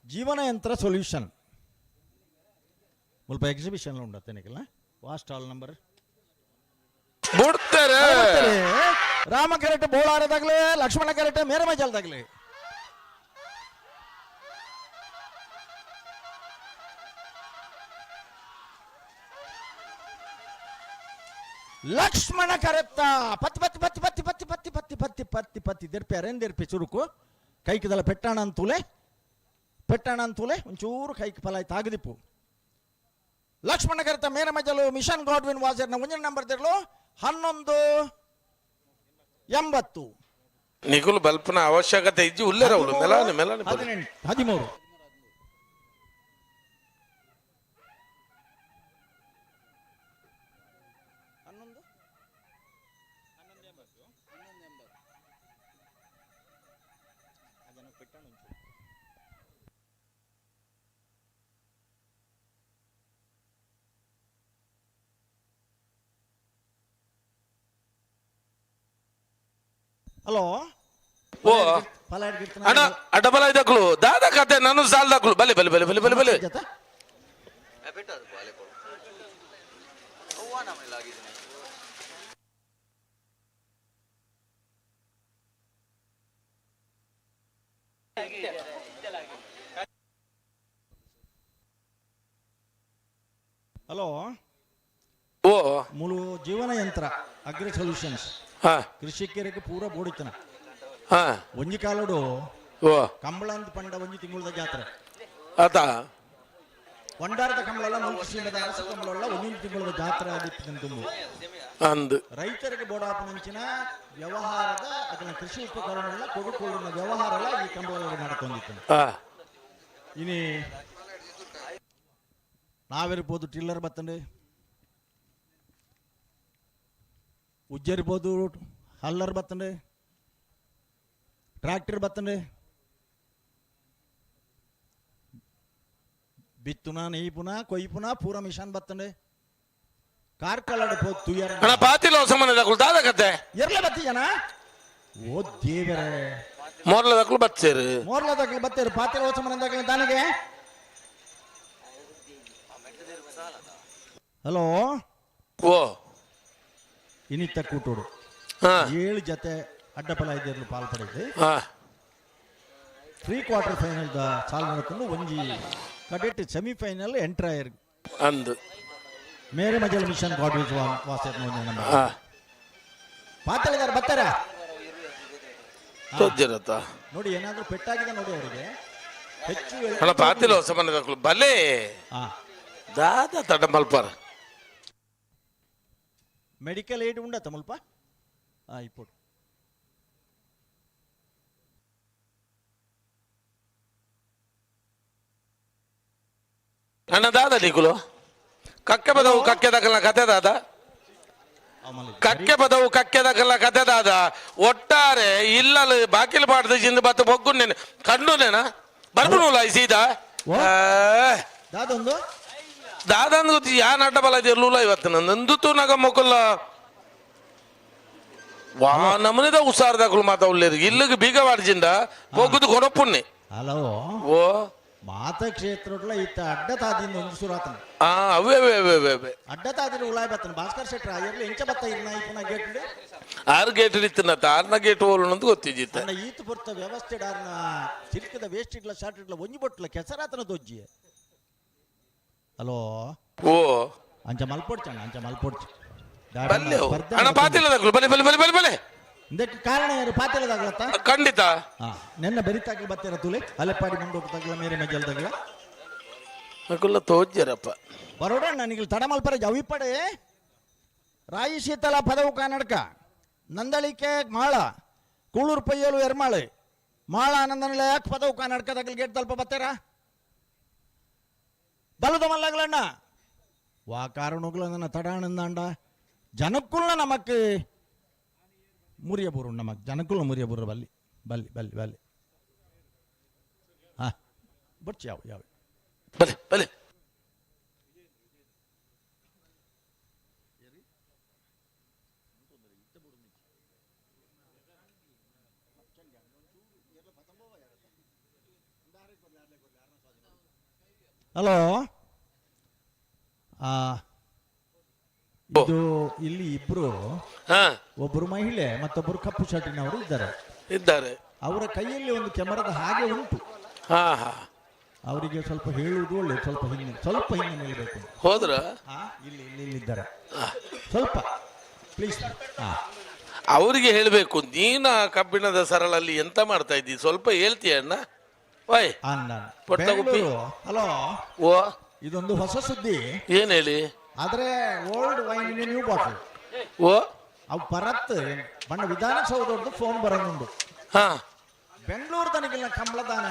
ಜೀವನ ಯಂತ್ರ ಸೊಲ್ಯೂಷನ್ ಮುಲ್ಪ ಎಕ್ಸಿಬಿಷನ್ ಉಂಡತ್ತೆ ನಿಖಿಲ ವಾ ಸ್ಟಾಲ್ ನಂಬರ್? ಬಿಡ್ತಾರೆ. ರಾಮ ಕರೆಟ್ ಬೋಳಾರದಾಗ್ಲೆ, ಲಕ್ಷ್ಮಣ ಕರೆಟ್ ಮೇರೆ ಮಜಲ್ದಾಗ್ಲೆ. ಲಕ್ಷ್ಮಣ ಕರೆತ್ತ ಪತ್ತಿ ಪತ್ತಿ ಪತ್ತಿ ಪತ್ತಿ ಪತ್ತಿ ಪತ್ತಿ ಪತ್ತಿ ಪತ್ತಿ ಪತ್ತಿ ಪತ್ತಿ ದೆರ್ಪಿ ಅರೆನ್ ದೆರ್ಪಿ ಚುರುಕು ಕೈಕಿದಲ್ಲ ಪೆಟ್ಟಾಣ ಅಂತೂಲೆ, ಪೆಟ್ಟಾಣ ಅಂತೂಲೆ, ಒಂಚೂರು ಕೈಕ್ ಫಲ ತಾಗದಿಪ್ಪು. ಲಕ್ಷ್ಮಣ ಕರೆತ ಮೇರೆ ಮಜಲು ಮಿಷನ್ ಗಾಡ್ವಿನ್ ವಾಜರ್ನ ಒಂಜಿನ ನಂಬರ್ ತಿರ್ಲು 1180. ನಿಗುಲು ಬಲ್ಪನ ಅವಶ್ಯಕತೆ ಇಜ್ಜಿ, ಉಲ್ಲೇರ ಅವಳು ಮೆಲಾನೆ ಮೆಲಾನೆ. 18, 13. ಹಲೋ. ಓ. ಫಲ. ಅಣ್ಣ, ಅಡಬಲ ಇದಕ್ಲು ದಾದ ಕತೆ ನಾನು ಸಾಲ್ದಾಕ್ಲು ಬಲೆ ಬಲೆ ಬಲೆ ಬಲೆ ಬಲೆ ಬಲೆ. ಜೊತೆ. ಹಲೋ. ಓ. ಮೂಲು ಜೀವನ ಯಂತ್ರ ಅಗ್ರಿ ಸೊಲ್ಯೂಷನ್ಸ್. ಕೃಷಿಕರಿಗೆ ಪೂರ ಬೋಡಿತನ. ಒಂಜಿ ಕಾಲಡು ಓ. ಕಂಬಳ ಅಂತ ಪಂಡ ಒಂಜಿ ತಿಂಗಳದ ಜಾತ್ರೆ. ಆತ. ಒಂಡಾರದ ಕಂಬಳಲ್ಲ, ಮುಲ್ಕಿ ಸೀಮೆದ ಅರಸ ಕಂಬಳಲ್ಲ, ಒಂದೊಂದು ತಿಂಗಳದ ಜಾತ್ರೆ ಆಗಿತ್ತು ತುಂಬ. ಅಂದ್. ರೈತರಿಗೆ ಬೋಡಾಪನಂಚಿನ ವ್ಯವಹಾರದ ಅದನ್ನ ಕೃಷಿ ಉಪಕರಣ ಕೊಡುಕೊಳ್ಳುವ ವ್ಯವಹಾರ ಎಲ್ಲ ಈ ಕಂಬಳ ನಡ್ಕೊಂಡಿತ್ತು. ಇನಿ ನಾವಿರ್ಬೋದು, ಟಿಲ್ಲರ್ ಬತ್ತಂಡು ಉಜ್ಜರಿಬೋದು, ಹಲ್ಲರ್ ಬತ್ತಂಡು, ಟ್ರ್ಯಾಕ್ಟರ್ ಬತ್ತಂಡು, ಬಿತ್ತುನ ನೆಯ್ಪುನ ಕೊಯ್ಪುನ ಪೂರ ಮಿಷನ್ ಬತ್ತಂಡು, ಕಾರ್ಕಳಡ್ ಪೋದು ತುಯ್ಯರ. ಅಣ್ಣ, ಪಾತಿಲ ಹೊಸ ದಾಕುಲು ದಾದ ಕತೆ? ಎರ್ಲೆ ಬತ್ತಿ ಜನ, ಓ ದೇವರೇ. ಮೋರ್ಲ ದಾಕುಲು ಬಚ್ಚೇರು. ಮೋರ್ಲ ದಾಕಲು ಬತ್ತೇರು, ಪಾತಿಲ ಹೊಸ ಮನೆ ದಾಕಲು ದಾನಿಗೆ. ಹಲೋ. ಓ. ಇನ್ನಿತ್ತ ಕೂಟೋಡು 7 ಜತೆ ಅಡ್ಡಪಲ ಇದ್ದಿರಲು ಪಾಲ್ ಪಡೆದು ಪ್ರೀ ಕ್ವಾರ್ಟರ್ ಫೈನಲ್ the ಸಾಲ್ ನಡ್ಕೊಂಡು ಒಂಜಿ ಕಡೆಟ್ ಸೆಮಿಫೈನಲ್ ಎಂಟರ್ ಆಯರ್. ಅಂದ್. ಮೇರೆ ಮಜಲ್ ಮಿಷನ್ ಗಾಡ್ವಿಸ್ ವಾಸರ್ ನಮ್ಮ ಪಾತಳಿದಾರೆ ಬರ್ತಾರ. ತೊಜ್ಜಿರತ್ತ. ನೋಡಿ, ಏನಾದ್ರೂ ಪೆಟ್ಟಾಗಿದೆ ನೋಡಿ ಅವರಿಗೆ ಹೆಚ್ಚು. ಅಣ್ಣ, ಪಾತಿಲ ಹೊಸ ಮನೆ ದಾಕುಲು ಬಲೆ. ದಾದ ತಡ ಮಲ್ಪಾರ. ಮೆಡಿಕಲ್ ಏಡ್ ಉಂಡಾ ತಮಲ್ಪ ఇప్పుడు. ಅಣ್ಣ, ದಾದ ನಿಕುಲು ಕಕ್ಕೆ ಬದವು ಕಕ್ಕೆ ದಾಕಲ್ನ ಕತೆ ದಾದ? ಕಕ್ಕೆ ಬದವು ಕಕ್ಕೆ ದಾಕಲ್ನ ಕತೆ ದಾದ? ಒಟ್ಟಾರೆ ಇಲ್ಲಲ್ ಬಾಕಿಲ್ ಪಾಡ್ದ ಜಿಂದ ಬತ್ತ ಬೊಗ್ಗು ನೇನೆ ಕಂಡು ನೇನ ಬರ್ಬುನುಲ ಸೀದಾ. ಓ. ದಾದೊಂದು. ದಾದಂದು ಗೊತ್ತಿ ಯಾ ನಡ್ಡ ಬಲ ಇರ್ಲೂಲ ಇವತ್ತು ನಂದು ತೂನಾಗ ಮೊಕುಲ್ಲ ವಾ ನಮನಿದ ಹುಷಾರ್ದಾಕುಲು ಮಾತಾಡ್ಲೇರು ಇಲ್ಲಿಗೆ ಬೀಗ ವಾಡ್ಜಿಂದ ಬೊಗ್ಗುದು ಕೊನೊಪ್ಪುನ್ನೆ. ಹಲೋ. ಓ. ಮಾತ ಕ್ಷೇತ್ರಡ್ಲ ಇತ್ತ ಅಡ್ಡ ತಾದಿಂದ ಒಂದು ಸುರಾತನ. ಆ ಅವೇ ಅವೇ ಅವೇ ಅವೇ ಅವೇ. ಅಡ್ಡ ತಾದಿನ ಉಳಾಯ್ ಬತ್ತನ ಭಾಸ್ಕರ್ ಶೆಟ್ರ ಎರ್ಲಿ ಎಂಚ ಬತ್ತ ಇರ್ನ ಇಪ್ಪುನ ಗೇಟ್. ಆರು ಗೇಟ್ ಇತ್ತಿನ ಆರ್ನ ಗೇಟ್ ಹೋಲು ಅಂತ ಗೊತ್ತಿದ್ದಿತ್ತ. ಅಣ್ಣ ಈತ ಪೊರ್ತ ವ್ಯವಸ್ಥೆ ಡಾರ್ನ ಸಿಲ್ಕದ ವೇಸ್ಟ್ ಇಡ್ಲ ಶಾರ್ಟ್ ಇಡ್ಲ ಒಂಜಿ ಬೊಟ್ಲ ಕೆಸರಾತನ ದೊಜ್ಜಿ. ಹಲೋ. ಓ. ಅಂಚ ಮಲ್ಪೊಡ್ಚಣ್ಣ, ಅಂಚ ಮಲ್ಪೊಡ್ಚು. ಬಲ್ಲೆ ಅವು. ಅಣ್ಣ ಪಾತಿಲ್ಲದಾಗ್ಲು ಬಲೆ ಬಲೆ ಬಲೆ ಬಲೆ ಬಲೆ. ಇದಕ್ಕೆ ಕಾರಣ ಯಾರು ಪಾತಿಲ್ಲದಾಗ್ಲತ್ತ? ಖಂಡಿತ. ಹಾ ನೆನ್ನ ಬೆರಿತಾಗ್ಲಿ ಬತ್ತಿರ ತುಲೆ ಅಲೆಪ್ಪಾಡಿ ಮುಂಡೋಗ್ತಾಗ್ಲ ಮೇರೆ ಮಜ್ಜಲ್ದಾಗ್ಲ. ಅಕುಲ್ಲ ತೋಜ್ಜರಪ್ಪ. ಬರೋಡಣ್ಣ ನಿಗಿಲ್ ತಡ ಮಲ್ಪರ ಜವಿಪಡೆ ರಾಯಿ ಶೀತಲ ಪದವು ಕನ್ನಡಕ ನಂದಳಿಕೆ ಮಾಳ ಕೂಳೂರು ಪಯ್ಯಲು ಎರ್ಮಾಳೆ ಮಾಳ ಆನಂದನಲ ಯಾಕೆ ಪದವು ಕನ್ನಡಕ ತಗಲ್ ಗೇಟ್ ತಲ್ಪ ಬತ್ತೀರ ಬಲದ ಮಲ್ಲಗಳಣ್ಣ ವಾ ಕಾರಣಗಳು ನನ್ನ ತಡಾಣಂದಾಂಡ ಜನಕ್ಕುಲ್ನ ನಮಕ್ ಮುರಿಯಬೂರು ನಮಕ್ ಜನಕ್ಕುಲ್ನ ಮುರಿಯಬೂರು ಬಲ್ಲಿ ಬಲ್ಲಿ ಬಲ್ಲಿ ಬಲ್ಲಿ ಹಾ ಬಟ್ ಯಾವ ಯಾವ. ಬಲೆ ಬಲೆ. ಹಲೋ. ಇದು ಇಲ್ಲಿ ಇಬ್ರು, ಹಾ ಒಬ್ಬರು ಮಹಿಳೆ ಮತ್ತೊಬ್ಬರು ಕಪ್ಪು ಶರ್ಟಿನವರು ಇದ್ದಾರೆ ಇದ್ದಾರೆ. ಅವರ ಕೈಯಲ್ಲಿ ಒಂದು ಕೆಮರದ ಹಾಗೆ ಉಂಟು. ಹಾ ಹಾ. ಅವರಿಗೆ ಸ್ವಲ್ಪ ಹೇಳುವುದು ಒಳ್ಳೆಯದು, ಸ್ವಲ್ಪ ಹಿಂದೆ ಸ್ವಲ್ಪ ಹಿಂದೆ ನಿಲ್ಲಬೇಕು. ಹೋದ್ರ? ಹಾ ಇಲ್ಲಿ ಇಲ್ಲಿ ಇಲ್ಲಿದ್ದಾರೆ, ಸ್ವಲ್ಪ ಪ್ಲೀಸ್. ಹಾ ಅವರಿಗೆ ಹೇಳಬೇಕು, ನೀನ ಕಬ್ಬಿಣದ ಸರಳಲ್ಲಿ ಎಂತ ಮಾಡ್ತಾ ಇದ್ದಿ ಸ್ವಲ್ಪ ಹೇಳ್ತೀಯ ಅಣ್ಣ? ವಾಯ್ ಅಣ್ಣ ಪೊಟ್ಟ ಗುಪ್ಪಿ. ಹಲೋ. ಓ. ಇದೊಂದು ಹೊಸ ಸುದ್ದಿ. ಏನ್ ಹೇಳಿ? ಆದ್ರೆ ಓಲ್ಡ್ ವೈನ್ ನ್ಯೂ ಬಾಟಲ್. ಓ. ಅವು ಪರತ್ ಬಣ್ಣ ವಿಧಾನಸೌಧದ್ದು ಫೋನ್ ಬರೋದುಂಡು. ಹಾ. ಬೆಂಗಳೂರು ತನಗಿಲ್ಲ ಕಂಬಳದಾನ.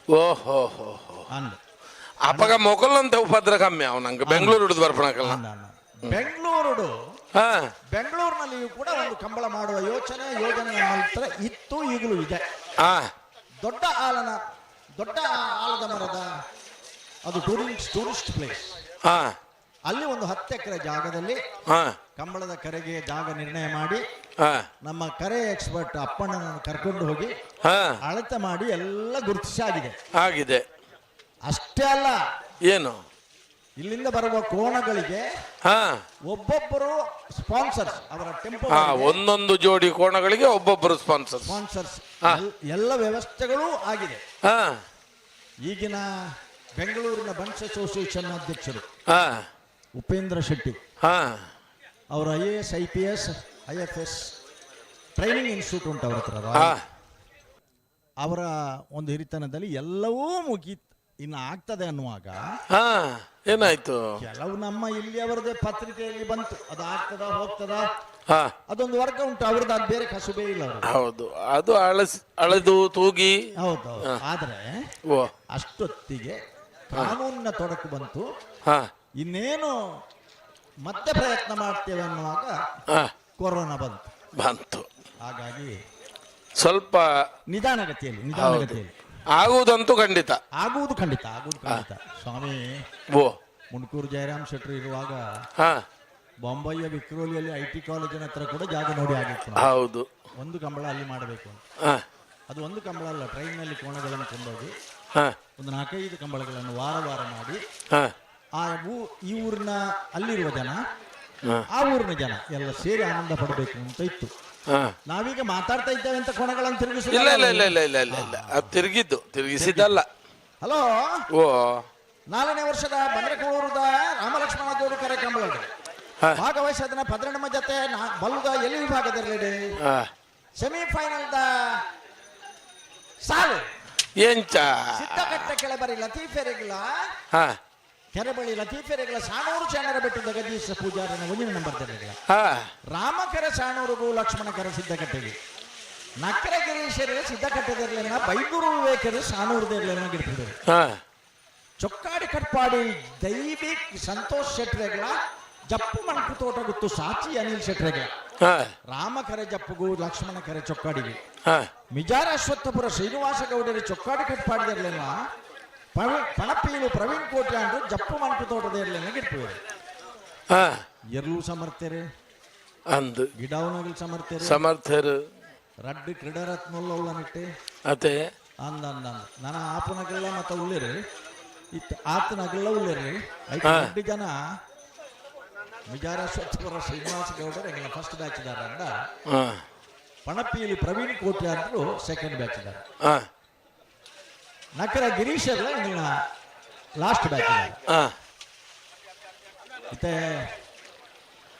ಓ ಹೋ ಹೋ ಹೋ. ಅಂದ ಅಪ್ಪಗ ಮೊಕಲ್ಲಂತ ಉಪದ್ರ ಕಮ್ಮಿ ಅವ್ ನಂಗೆ ಬೆಂಗಳೂರು ಹಿಡಿದು ಬರ್ಪಣಕಲ್ಲ. ಬೆಂಗಳೂರು ಹಾ. ಬೆಂಗಳೂರಿನಲ್ಲಿಯೂ ಕೂಡ ಒಂದು ಕಂಬಳ ಮಾಡುವ ಯೋಚನೆ ಯೋಜನೆ ನಮ್ಮ ಹತ್ರ ಇತ್ತು, ಈಗಲೂ ಇದೆ. ಹಾ. ದೊಡ್ಡ ಆಲನ ದೊಡ್ಡ ಆಲದ ಮರದ ಅದು ಟೂರಿಸ್ಟ್ ಪ್ಲೇಸ್. ಹಾ. ಅಲ್ಲಿ ಒಂದು 10 ಎಕರೆ ಜಾಗದಲ್ಲಿ ಹಾ. ಕಂಬಳದ ಕರೆಗೆ ಜಾಗ ನಿರ್ಣಯ ಮಾಡಿ ಹಾ. ನಮ್ಮ ಕರೆ ಎಕ್ಸ್ಪರ್ಟ್ ಅಪ್ಪಣ್ಣನನ್ನು ಕರ್ಕೊಂಡು ಹೋಗಿ ಹಾ. ಅಳತೆ ಮಾಡಿ ಎಲ್ಲ ಗುರುತಿಸಿ ಆಗಿದೆ. ಆಗಿದೆ. ಅಷ್ಟೇ ಅಲ್ಲ, ಏನು ಇಲ್ಲಿಂದ ಬರುವ ಕೋಣಗಳಿಗೆ ಹಾ. ಒಬ್ಬೊಬ್ಬರು ಸ್ಪಾನ್ಸರ್ಸ್ ಅವರ ಟೆಂಪೋ ಹಾ, ಒಂದೊಂದು ಜೋಡಿ ಕೋಣಗಳಿಗೆ ಒಬ್ಬೊಬ್ಬರು ಸ್ಪಾನ್ಸರ್ಸ್ ಸ್ಪಾನ್ಸರ್ಸ್ ಹಾ. ಎಲ್ಲ ವ್ಯವಸ್ಥೆಗಳೂ ಆಗಿದೆ. ಹಾ. ಈಗಿನ ಬೆಂಗಳೂರಿನ ಬಂಟ್ಸ್ ಅಸೋಸಿಯೇಷನ್ ಅಧ್ಯಕ್ಷರು ಹಾ. ಉಪೇಂದ್ರ ಶೆಟ್ಟಿ ಹಾ. ಅವರ IAS IPS IFS training institute ಉಂಟು ಅವರ ಹತ್ರ. ಹಾ. ಅವರ ಒಂದು ಹಿರಿತನದಲ್ಲಿ ಎಲ್ಲವೂ ಮುಗೀತ್ ಇನ್ನು ಆಗ್ತದೆ ಅನ್ನುವಾಗ ಹಾ ಏನಾಯ್ತು? ಕೆಲವು ನಮ್ಮ ಇಲ್ಲಿಯವರದೇ ಪತ್ರಿಕೆಯಲ್ಲಿ ಬಂತು, ಅದು ಆಗ್ತದ ಹೋಗ್ತದ. ಹಾ. ಅದೊಂದು ವರ್ಗ ಉಂಟು ಅವ್ರದ್ದು, ಅದು ಬೇರೆ ಕಸುಬೇ ಇಲ್ಲ ಅವರು. ಹೌದು, ಅದು ಅಳೆದು ತೂಗಿ. ಹೌದು, ಆದ್ರೆ ಓ. ಅಷ್ಟೊತ್ತಿಗೆ ಕಾನೂನಿನ ತೊಡಕು ಬಂತು. ಹಾ. ಇನ್ನೇನು ಮತ್ತೆ ಪ್ರಯತ್ನ ಮಾಡ್ತೇವೆ ಅನ್ನುವಾಗ ಹಾ. ಕೊರೋನಾ ಬಂತು ಬಂತು. ಹಾಗಾಗಿ ಸ್ವಲ್ಪ ನಿಧಾನಗತಿಯಲ್ಲಿ ನಿಧಾನಗತಿಯಲ್ಲಿ ಆಗುವುದಂತೂ ಖಂಡಿತ. ಆಗುವುದು ಖಂಡಿತ, ಆಗುವುದು ಖಂಡಿತ ಸ್ವಾಮಿ. ಓ. ಮುಣಕೂರು ಜಯರಾಮ್ ಶೆಟ್ಟರು ಇರುವಾಗ ಹಾ. ಬಾಂಬೆಯ ವಿಕ್ರೋಲಿಯಲ್ಲಿ I T ಕಾಲೇಜಿನ ಹತ್ರ ಕೂಡ ಜಾಗ ನೋಡಿ ಆಗಿತ್ತು ನಾವು. ಹೌದು. ಒಂದು ಕಂಬಳ ಅಲ್ಲಿ ಮಾಡಬೇಕು ಅಂತ. ಹಾ. ಅದು ಒಂದು ಕಂಬಳ ಅಲ್ಲ, ಟ್ರೈನ್ನಲ್ಲಿ ಕೋಣಗಳನ್ನು ಕೊಂಡೋಗಿ ಹಾ. ಒಂದು 4-5 ಕಂಬಳಗಳನ್ನು ವಾರ ವಾರ ಮಾಡಿ ಹಾ. ಆ ಈ ಊರಿನ ಅಲ್ಲಿರುವ ಜನ ಹಾ. ಆ ಊರಿನ ಜನ ಎಲ್ಲ ಸೇರಿ ಆನಂದ ಪಡಬೇಕು ಅಂತ ಇತ್ತು. ಹಾ. ನಾವೀಗ ಮಾತಾಡ್ತಾ ಇದ್ದೇವೆ ಅಂತ ಕೋಣಗಳನ್ನು ತಿರುಗಿಸಿ ಇಲ್ಲ ಇಲ್ಲ ಇಲ್ಲ ಇಲ್ಲ ಇಲ್ಲ ಇಲ್ಲ ಇಲ್ಲ, ಅದು ತಿರುಗಿದ್ದು ತಿರುಗಿಸಿದ್ದಲ್ಲ. ಹಲೋ. ಓ. 4ನೇ ವರ್ಷದ ಬಂದ್ರಕೂಳೂರದ ರಾಮಲಕ್ಷ್ಮಣ ಜೋಡು ಕರೆ ಕಂಬಳ ಹಾ. ಭಾಗವಹಿಸದನ ಪದ್ರಣ್ಣಮ್ಮ ಜೊತೆ ಬಲ್ಲುದ ಎಲ್ಲಿ ವಿಭಾಗದಲ್ಲಿ ಹಾ. ಸೆಮಿಫೈನಲ್ the ಸಾಲು ಎಂಚ ಸಿದ್ದಕಟ್ಟ ಕೆಳಬರಿ ಲತೀಫೆರೆಗಳ ಹಾ. ಕೆರೆಬಳಿ ಲತೀಫೆರೆಗಳ ಸಾಣೂರು ಚಾಣರ ಬೆಟ್ಟದ ಗದೀಶ ಪೂಜಾರನ ಒಂದಿನ ನಂಬರ್ ತೆರೆಗಳ ಹಾ. ರಾಮಕರ ಸಾಣೂರಿಗೂ ಲಕ್ಷ್ಮಣ ಕರ ಸಿದ್ದಕಟ್ಟೆಗೆ ನಕ್ಕರ ಗಿರೀಶರು ಸಿದ್ದಕಟ್ಟೆದಿರ್ಲಿಲ್ಲ, ಬೈಗೂರು ವಿವೇಕರು ಸಾಣೂರದಿರ್ಲಿಲ್ಲ ಗಿಡ್ತಿದ್ದಾರೆ. ಹಾ. ಚೊಕ್ಕಾಡಿ ಕಟ್ಪಾಡಿ ದೈವಿಕ್ ಸಂತೋಷ್ ಶೆಟ್ರೆಗಳ ಜಪ್ಪು ಮಣಕು ತೋಟ ಗುತ್ತು ಸಾಚಿ ಅನಿಲ್ ಶೆಟ್ರೆಗಳ ಹಾ. ರಾಮಕರೆ ಜಪ್ಪುಗೂ ಲಕ್ಷ್ಮಣ ಕರೆ ಚೊಕ್ಕಾಡಿಗೆ ಹಾ. ಮಿಜಾರ ಅಶ್ವತ್ಥಪುರ ಶ್ರೀನಿವಾಸ ಗೌಡರು ಚೊಕ್ಕಾಡಿ ಕಟ್ಪಾಡಿದಿರ್ಲಿಲ್ಲ, ಪಣಪೀಲು ಪ್ರವೀಣ್ ಕೋಟ್ಯಾಂಡ್ರು ಜಪ್ಪು ಮಣಕು ತೋಟದಿರ್ಲಿಲ್ಲ ಗಿಡ್ಪುವರು. ಹಾ. ಎರಲೂ ಸಮರ್ಥರು ಅಂದು ಗಿಡವನಗಲ್ ಸಮರ್ಥರು ಸಮರ್ಥರು ರಡ್ಡು ಕ್ರೀಡಾರತ್ನೊಲ್ಲವನಿಟ್ಟೆ ಅದೇ. ಅಂದ ಅಂದ ನನ್ನ ಆಪನಗಲ್ಲ ಮತ್ತ ಉಳ್ಳೇರು ಇತ್ತ ಆತನಗಲ್ಲ ಉಳ್ಳೇರು ಐದು ಎರಡು ಜನ ಮಿಜಾರ ಸ್ವಚ್ಛಪುರ ಶ್ರೀನಿವಾಸ ಗೌಡರು ಎಂಗಿನ ಫಸ್ಟ್ ಬ್ಯಾಚ್ ಇದ್ದಾರೆ ಅಂದ. ಪಣಪಿಯಲ್ಲಿ ಪ್ರವೀಣ್ ಕೋಟ್ಯ ಅಂತರು ಸೆಕೆಂಡ್ ಬ್ಯಾಚ್ ಇದ್ದಾರೆ. ನಕರ ಗಿರೀಶ್ ಎಲ್ಲ ಎಂಗಿನ ಲಾಸ್ಟ್ ಬ್ಯಾಚ್ ಇದ್ದಾರೆ. ಇತ್ತೆ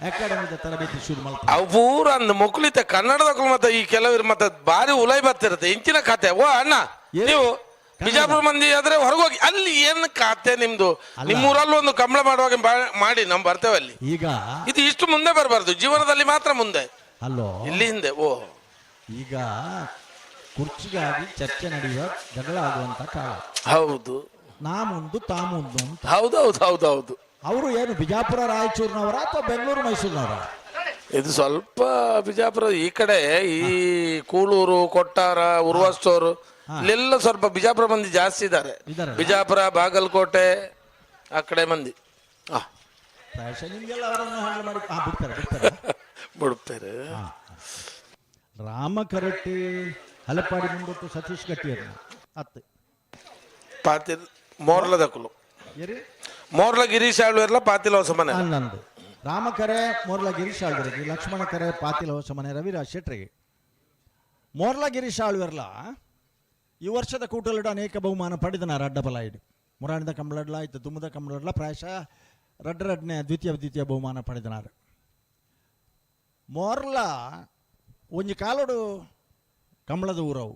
ಅಕಾಡೆಮಿದ ತರಬೇತಿ ಶುರು ಮಲ್ಪ ಅವು ಪೂರ ಅಂದ್ ಮೊಕ್ಲಿತ ಕನ್ನಡದಕ್ಕೂ ಮತ್ತೆ ಈ ಕೆಲವರು ಮತ್ತೆ ಬಾರಿ ಉಲೈ ಬರ್ತಿರುತ್ತೆ ಇಂಚಿನ ಖಾತೆ. ಓ ಅಣ್ಣ, ನೀವು ಬಿಜಾಪುರ ಮಂದಿ ಆದ್ರೆ ಹೊರಗೋಗಿ ಅಲ್ಲಿ ಏನ್ ಖಾತೆ ನಿಮ್ದು? ನಿಮ್ಮೂರಲ್ಲಿ ಒಂದು ಕಂಬಳ ಮಾಡುವಾಗ ಮಾಡಿ ನಾವು ಬರ್ತೇವೆ ಅಲ್ಲಿ. ಈಗ ಇದು ಇಷ್ಟು ಮುಂದೆ ಬರಬಾರ್ದು, ಜೀವನದಲ್ಲಿ ಮಾತ್ರ ಮುಂದೆ, ಅಲ್ಲೋ ಇಲ್ಲಿ ಹಿಂದೆ. ಓ ಈಗ ಕುರ್ಚಿಗಾಗಿ ಚರ್ಚೆ ನಡೆಯುವ ಜಗಳ ಆಗುವಂತ ಕಾಲ. ಹೌದು, ನಾ ಮುಂದು ತಾ ಮುಂದು ಅಂತ. ಹೌದೌದು ಹೌದೌದು. ಅವರು ಏನು ಬಿಜಾಪುರ ರಾಯಚೂರಿನವರ ಅಥವಾ ಬೆಂಗಳೂರು ಮೈಸೂರಿನವರ? ಇದು ಸ್ವಲ್ಪ ಬಿಜಾಪುರ ಈ ಕಡೆ, ಈ ಕೂಳೂರು, ಕೊಟ್ಟಾರ, ಉರ್ವಸ್ತೋರು ಇಲ್ಲೆಲ್ಲ ಸ್ವಲ್ಪ ಬಿಜಾಪುರ ಮಂದಿ ಜಾಸ್ತಿ ಇದ್ದಾರೆ. ಬಿಜಾಪುರ, ಬಾಗಲಕೋಟೆ ಆ ಕಡೆ ಮಂದಿ. ನಿಮಗೆಲ್ಲ ಅವರನ್ನು ಹ್ಯಾಂಡಲ್ ಮಾಡಿ ಬಿಡ್ತಾರೆ ಬಿಡ್ತಾರೆ ಬಿಡ್ತಾರೆ. ರಾಮ ಕರಟ್ಟಿ ಹಲಪಾಡಿ ಮುಂದೊಟ್ಟು ಸತೀಶ್ ಗಟ್ಟಿಯರ್ನ ಅತ್ತೆ ಪಾತಿಲ್ ಮೋರ್ಲದಕುಲು ಮೋರ್ಲ ಗಿರೀಶ್ ಆಳ್ವೆರ್ಲ ಪಾತಿಲ ಹೊಸಮನೆ ನಂದು ರಾಮಕರೆ ಮೋರ್ಲ ಗಿರೀಶ್ ಆಳ್ವರಿಗೆ, ಲಕ್ಷ್ಮಣ ಕರೆ ಪಾತಿಲ ಹೊಸಮನೆ ರವಿರಾಜ್ ಶೆಟ್ಟರಿಗೆ. ಮೋರ್ಲ ಗಿರೀಶ್ ಆಳ್ವೆರ್ಲ ಈ ವರ್ಷದ ಕೂಟಲಿಡ ಅನೇಕ ಬಹುಮಾನ ಪಡೆದನ ರಡ್ಡಬಲಾಯಿಡು ಮುರಾಣಿದ ಕಂಬಳಡ್ಲ ಆಯ್ತು ತುಮ್ಮದ ಕಂಬಳಡ್ಲ ಪ್ರಾಯಶಃ ರಡ್ಡ ರಡ್ನೆ ದ್ವಿತೀಯ ದ್ವಿತೀಯ ಬಹುಮಾನ ಪಡೆದನಾರು. ಮೋರ್ಲ ಒಂಜಿ ಕಾಲೋಡು ಕಂಬಳದ ಊರವು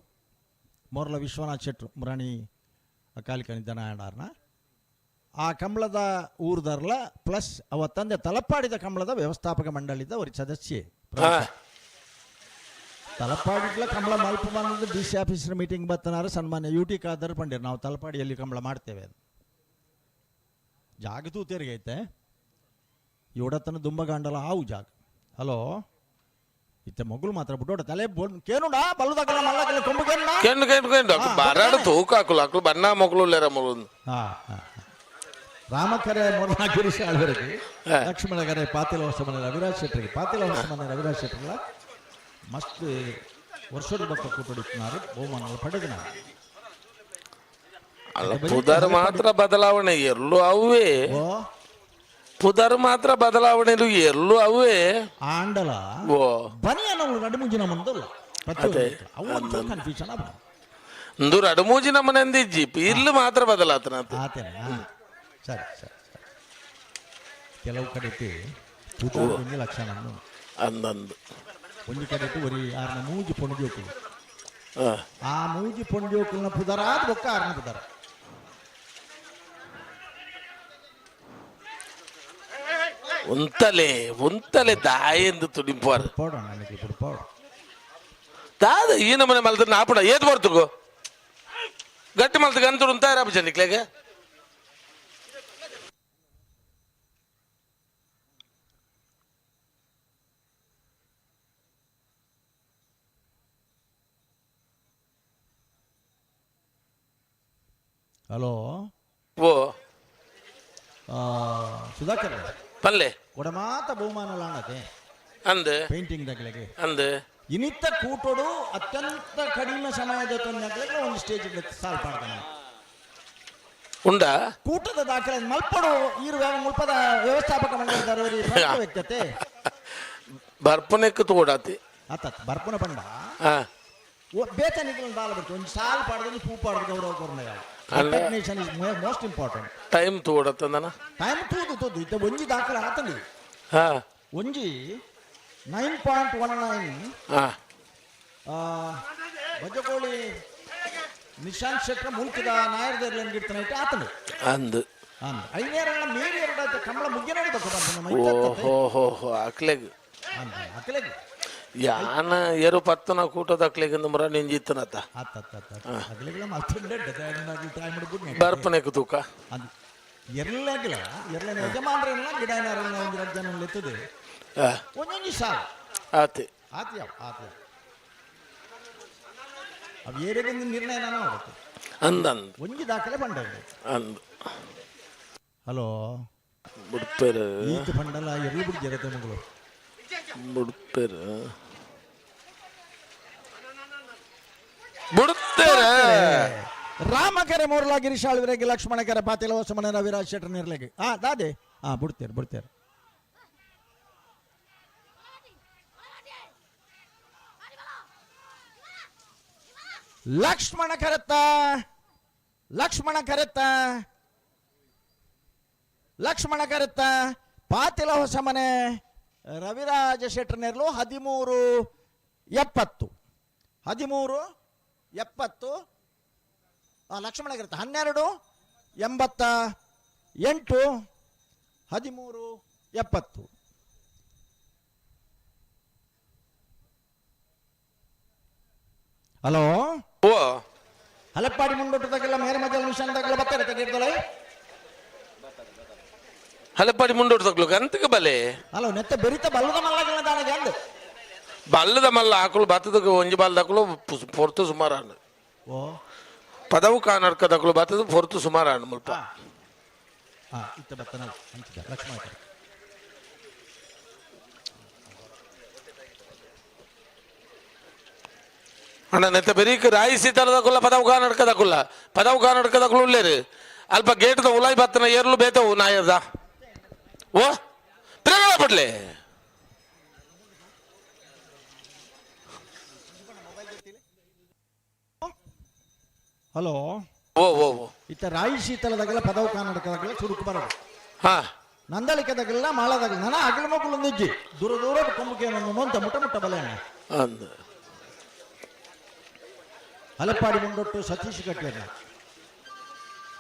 ಮೋರ್ಲ ವಿಶ್ವನಾಥ್ ಶೆಟ್ರು ಮುರಾಣಿ ಅಕಾಲಿಕ ನಿಧನ ಆ ಕಂಬಳದ ಊರ್ದರ್ಲ ಪ್ಲಸ್ ಅವ ತಂದೆ ತಲಪಾಡಿದ ಕಂಬಳದ ವ್ಯವಸ್ಥಾಪಕ ಮಂಡಳಿದ ಒಂದು ಸದಸ್ಯೆ. ತಲಪಾಡಿದ್ಲ ಕಂಬಳ ಮಲ್ಪ ಬಂದ ಡಿ ಸಿ ಆಫೀಸರ್ ಮೀಟಿಂಗ್ ಬತ್ತನಾರು ಸನ್ಮಾನ್ಯ ಯು ಟಿ ಖಾದರ್ ಪಂಡಿರ್ ನಾವು ತಲಪಾಡಿಯಲ್ಲಿ ಕಂಬಳ ಮಾಡ್ತೇವೆ. ಜಾಗ ತೂತೇರಿಗೆ ಐತೆ ಇವಡತನ ದುಂಬಗಾಂಡಲ ಆವು ಜಾಗ. ಹಲೋ ಇತ್ತೆ ಮಗುಲು ಮಾತ್ರ ಬಿಟ್ಟೋಡ ತಲೆ ಕೇನುಂಡಾ ಬಲ್ಲುದಾಗಲ್ಲ ಮಲ್ಲಗಲ್ಲ ಕೊಂಬು ಕೇನುಂಡಾ ಕೆಂಡು ಕೆಂಡು ಕೆಂಡು ಅಕ್ಲು ಬರಾಡು ತೂಕ ಹಾಕುಲು ಅಕ್ಲು ಬಣ್ಣ ಮಗುಲು ಲೇರ ಮಗುಲು. ರಾಮಕರೆ ಮೊದಲ ಗಿರೀಶ್ ಆಳ್ವರಿಗೆ, ಲಕ್ಷ್ಮಣಕರೆ ಪಾತಿಲ ಹೊಸಮನೆ ರವಿರಾಜ್ ಶೆಟ್ಟರಿಗೆ. ಪಾತಿಲ ಹೊಸಮನೆ ರವಿರಾಜ್ ಶೆಟ್ಟರ್ಲ ಮಸ್ತ್ ವರ್ಷದ ಬಕ್ಕ ಕೂಟಡಿತ್ನಾರು ಬಹುಮಾನ ಪಡೆದನ. ಅಲ್ಲ ಪುದರ್ ಮಾತ್ರ ಬದಲಾವಣೆ ಎಲ್ಲೂ ಅವೇ, ಪುದರ್ ಮಾತ್ರ ಬದಲಾವಣೆ ಎಲ್ಲೂ ಅವೇ. ಆಂಡಲ ಓ ಬನಿಯನ ನಡುಮುಂಜಿನ ಮುಂದಲ್ಲ ಕನ್ಫ್ಯೂಷನ್ ಇಂದು ರಡುಮೂಜಿನ ಮನೆಯಿಂದ ಜೀಪ್ ಇಲ್ಲಿ ಮಾತ್ರ ಬದಲಾತನ. ಆತೇನಾ? ಸರಿ ಸರಿ ಸರಿ. ಕೆಲವು ಕಡೆಗೆ ಒಂಜಿ ಲಕ್ಷಣ ಅಂದಂದು ಒಂಜಿ ಕಡೆಗೆ ಒರಿ ಆರ್ನ ಮೂಜಿ ಪೊಣಜೋಕುಲು, ಆ ಮೂಜಿ ಪೊಣಜೋಕುಲ್ನ ಪುದರಾದ ಬೊಕ್ಕ ಆರ್ನ ಪುದರ. ಉಂತಲೆ ಉಂತಲೆ ದಾಯೆಂದು ತುಡಿಂಪಾರು ಪೋಡೋಣ ನನಗೆ ఇప్పుడు ಪೋಡ ದಾದ ಈ ನಮನೆ ಮಲ್ತ ನಾಪುಡ ಏತ್ ಬರ್ತುಗು ಗಟ್ಟಿ ಮಲ್ತ ಗಂತುಡು ಉಂತಾರ ನಿಕ್ಲೆಗೆ. ಹಲೋ ಓ ಸುಧಾಕರ್ ಪಲ್ಲೆ ಕೊಡಮಾತ ಬಹುಮಾನ ಲಾಣತೆ ಅಂದ್ ಪೇಂಟಿಂಗ್ ದಗಲೆಗೆ ಅಂದ್ ಇನಿತ್ತ ಕೂಟೋಡು ಅತ್ಯಂತ ಕಡಿಮೆ ಸಮಯದ ತೊಂದರೆ ಒಂದು ಸ್ಟೇಜ್ ಸಾಲ್ ಪಾಡ್ತಾನೆ ಉಂಡ ಕೂಟದ ದಾಖಲೆ ಮಲ್ಪಡು ಈರು ಮುಲ್ಪದ ವ್ಯವಸ್ಥಾಪಕ ಮಂಡಳಿದವರು ವ್ಯಕ್ತತೆ ಬರ್ಪನೆಕ್ ತೋಡಾತಿ ಆತ ಬರ್ಪುನ ಪಂಡ ಬೇತನಿಗೆ ದಾಲ ಬರ್ತು ಒಂದು ಸಾಲ್ ಪಾಡ್ದು ಪೂ ಪಾಡ್ದು ಗೌರವ ಕೊರ್ನ recognition is most important. Time ತೋಡತ್ತಂದನ time ತೂದು ತೂದು ಇತ್ತ ಒಂಜಿ ದಾಖಲೆ ಆತಂಡಿ ಒಂಜಿ 9.19 ಬಜ್ಜಕೋಳಿ ನಿಶಾಂತ್ ಶೆಟ್ರ ಮುಲ್ಕದ ನಾಯರ್ದರ್ಲನ್ ಗಿಡ್ತನ ಇಟ್ಟು ಆತಂಡಿ ಅಂದ್ ಅಂದ್ ಐನೇರಲ್ಲ ಮೀರಿ ಎರಡು ಕಂಬಳ ಮುಗ್ಗಿನ ಓ ಹೋ ಹೋ ಅಕ್ಲೆಗ್ ಅಂದ್ ಅಕ್ಲೆಗ್ ಯಾನ ಏರು ಪತ್ತನ ಕೂಟದ ಅಕ್ಲೆಗ್ ಮುರ ನಿಂಜಿತ್ತನತ ಬರ್ಪನೆಕ್ ತೂಕ ಅಂದ್ ಎರ್ಲಾಗಿಲ್ಲ ಎರ್ಲನ ಯಜಮಾನ್ರೆಲ್ಲ ಗಿಡ ಏನಾರಲ್ಲ ಒಂದು ಎರಡು ಜನ ಎತ್ತದೆ ಒಂದೊಂದು ಸಾಲ ಆತಿ ಆತಿ ಆತಿ ಅವು ಏರಿಯಾಗಿಂದ ನಿರ್ಣಯ ನಾನು ಆಗುತ್ತೆ ಅಂದಂದು ಒಂಜಿ ದಾಖಲೆ ಬಂಡ ಅಂದ್ ಹಲೋ ಬುಡ್ಪೇರು ಈತ ಬಂಡಲ ಎರ್ಲು ಬಿಡ್ ಜರತೆ ಮಗಳು ಬುಡ್ಪೇರು ಬಿಡುತ್ತೇನೆ. ರಾಮಕರೆ ಮೋರ್ಲಾ ಗಿರೀಶಾಳ್ವರೆಗೆ ಲಕ್ಷ್ಮಣಕರ ಪಾತಿಲ ಹೊಸಮನೆ ರವಿರಾಜ್ ಶೆಟ್ಟರ್ ನಿರ್ಲೆಗೆ. ಹಾ ದಾದೆ, ಹಾ ಬಿಡ್ತೇನೆ ಬಿಡ್ತೇನೆ. ಲಕ್ಷ್ಮಣ ಕರೆತ್ತ, ಲಕ್ಷ್ಮಣ ಕರೆತ್ತ, ಲಕ್ಷ್ಮಣ ಕರೆತ್ತ ಪಾತಿಲ ಹೊಸಮನೆ ರವಿರಾಜ ಶೆಟ್ಟರ್ ನೆರಳು 13.70, 13.70. ಲಕ್ಷ್ಮಣ ಕರೆತ್ತ 12.88, 13.70. ಹಲೋ. ಓ ಹಲಪ್ಪಾಡಿ ಮುಂಡೊಟ್ಟದಾಗೆಲ್ಲ ಮೇರೆ ಮಜಲ್ ಮಿಷನ್ ದಾಗೆಲ್ಲ ಬರ್ತಾರೆ ತೆಗೆದೊಳಗೆ. ಹಲಪಾಡಿ ಮುಂಡೋಟು ತಗ್ಲು ಗಂತಕ ಬಲೆ. ಹಲೋ, ನೆತ್ತ ಬೆರಿತ ಬಲ್ಲದ ಮಲ್ಲಗಿಲ್ಲ ದಾನಗೆ ಅಂದು. ಬಲ್ಲದ ಮಲ್ಲ ಆಕಳು ಬತ್ತದ ಒಂಜಿ ಬಾಲ್ದಕುಲು ಪೊರ್ತು ಸುಮಾರಾನು. ಓ ಪದವು ಕಾನರ್ಕದಕುಲು ಬತ್ತದ ಪೊರ್ತು ಸುಮಾರಾನು ಮುಲ್ಪ. ಹಾ ಇತ್ತ ಬತ್ತನ ಅಂಚಿದ ಲಕ್ಷ್ಮಣ ಕರೆ. ಅಣ್ಣ ನೆತ್ತ ಬೆರೀಕ್ ರಾಯಿ ಸೀತಾರದಕುಲ್ಲ ಪದವು ಕಾನಡ್ಕದಕುಲ್ಲ ಪದವು ಕಾನಡ್ಕದಕುಲು ಉಳ್ಳೇರು ಅಲ್ಪ ಗೇಟ್ದ ಉಲಾಯ್ ಬತ್ತನ ಏರ್ಲು ಬೇತವು ನಾಯರ್ದ ಓ ಪ್ರೇರಣ ಪಡ್ಲೆ. ಹಲೋ. ಓ ಓ ಓ ಇತ್ತ ರಾಯಿ ಶೀತಲದಾಗೆಲ್ಲ ಪದವು ಕಾನಡ್ಕದಾಗೆಲ್ಲ ಚುರುಕು ಬರೋದು. ಹಾ ನಂದಳಿಕದಾಗೆಲ್ಲ ಮಾಳದಾಗಲ್ಲ ನನ್ನ ಅಗಲ ಮಕ್ಕಳು ದೂರ ದೂರ ಕೊಂಬುಕೆ ನೊಂತ ಮುಟ್ಟ ಮುಟ್ಟ ಬಲೆ ಅಣ್ಣ. ಅಂದ ಹಲಪಾಡಿ ಮುಂಡೊಟ್ಟು ಸತೀಶ್ ಕಟ್ಟಿಯನ್ನ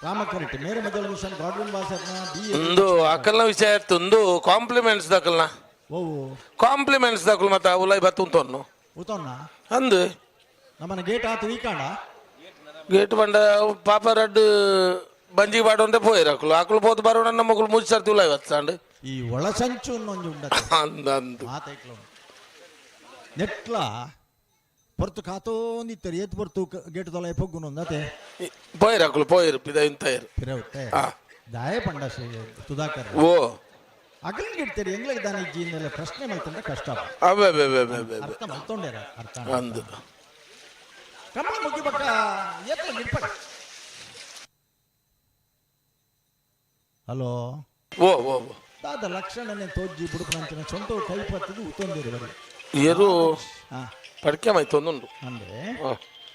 ರಾಮಕರೆಟ್ಟಿ ಮೇರೆ ಮಜಲ್ ಮಿಷನ್ ಗಾಡ್ವಿನ್ ವಾಸರ್ನ ಬಿ ಒಂದು ಅಕಲ್ನ ವಿಷಯ ಇತ್ತು ಒಂದು ಕಾಂಪ್ಲಿಮೆಂಟ್ಸ್ ದಕಲ್ನ. ಓ ಕಾಂಪ್ಲಿಮೆಂಟ್ಸ್ ದಕಲ್ ಮತ್ತೆ ಉಲಾಯ್ ಬತ್ತು ಉಂಟನ್ನು. ಉತೊನ್ನ. ಅಂದು ನಮ್ಮನ ಗೇಟ್ ಆತು ಈಕಾಂಡ. ಗೇಟ್ ಬಂಡ ಪಾಪ ರಡ್ಡು ಬಂಜಿ ಬಾಡೊಂಡೆ ಪೋಯಿರು ಅಕುಲು ಅಕುಲು ಪೋತು ಬರೋಣ ನಮ್ಮಗಳು ಮೂಜಿ ಸರ್ತಿ ಉಲಾಯ್ ಬತ್ತಾಂಡು. ಈ ಒಳಸಂಚು ಒಂಜಿ ಉಂಡ. ಅಂದ ಅಂದು ಮಾತೈಕ್ಲ ನೆಟ್ಲ ಪೊರ್ತು ಕಾತೋಂದಿತ್ತರು ಏತ್ ಪೊರ್ತು ಗೇಟ್ ದೊಲ ಪೊಗ್ಗುನೊಂದು ಅತೆ. ಪೋಯಿರು ಅಕುಲು ಪೋಯಿರು ಪಿದ ಇಂತೈರು. ಪಿರವುತ್ತೆ. ಆ. ದಾಯ ಪಂಡ ಶ್ರೀ ಸುಧಾಕರ್. ಓ ಅಗಲಿಗೆ ಇಡ್ತೀರಿ ಎಂಗ್ಲಿಗೆ ದಾನ ಇಜ್ಜಿ ಪ್ರಶ್ನೆ ಮಲ್ತಂದ್ರೆ ಕಷ್ಟ. ಅವೇ ಅವೇ ಅವೇ ಅವೇ ಅವೇ. ಅರ್ಥ ಮಲ್ತೊಂಡೇರ ಅರ್ಥ. ಅಂದು ಕಂಬಳ ಮುಗಿ ಬಕ್ಕ ಏತ್ಲ ಗಿಡ್ಪಡ. ಹಲೋ. ಓ ಓ ಓ ದಾದ ಲಕ್ಷಣನೆ ತೋಜ್ಜಿ ಬುಡುಪನಂಚಿನ ಸ್ವಂತ ಕೈ ಪತ್ತದು ಉತ್ತೊಂದಿರು ಬರಿ. ಏರು ಹಾ ಪಡ್ಕೆ ಮೈತೊಂದುಂಡು. ಅಂದ್ರೆ ಆ.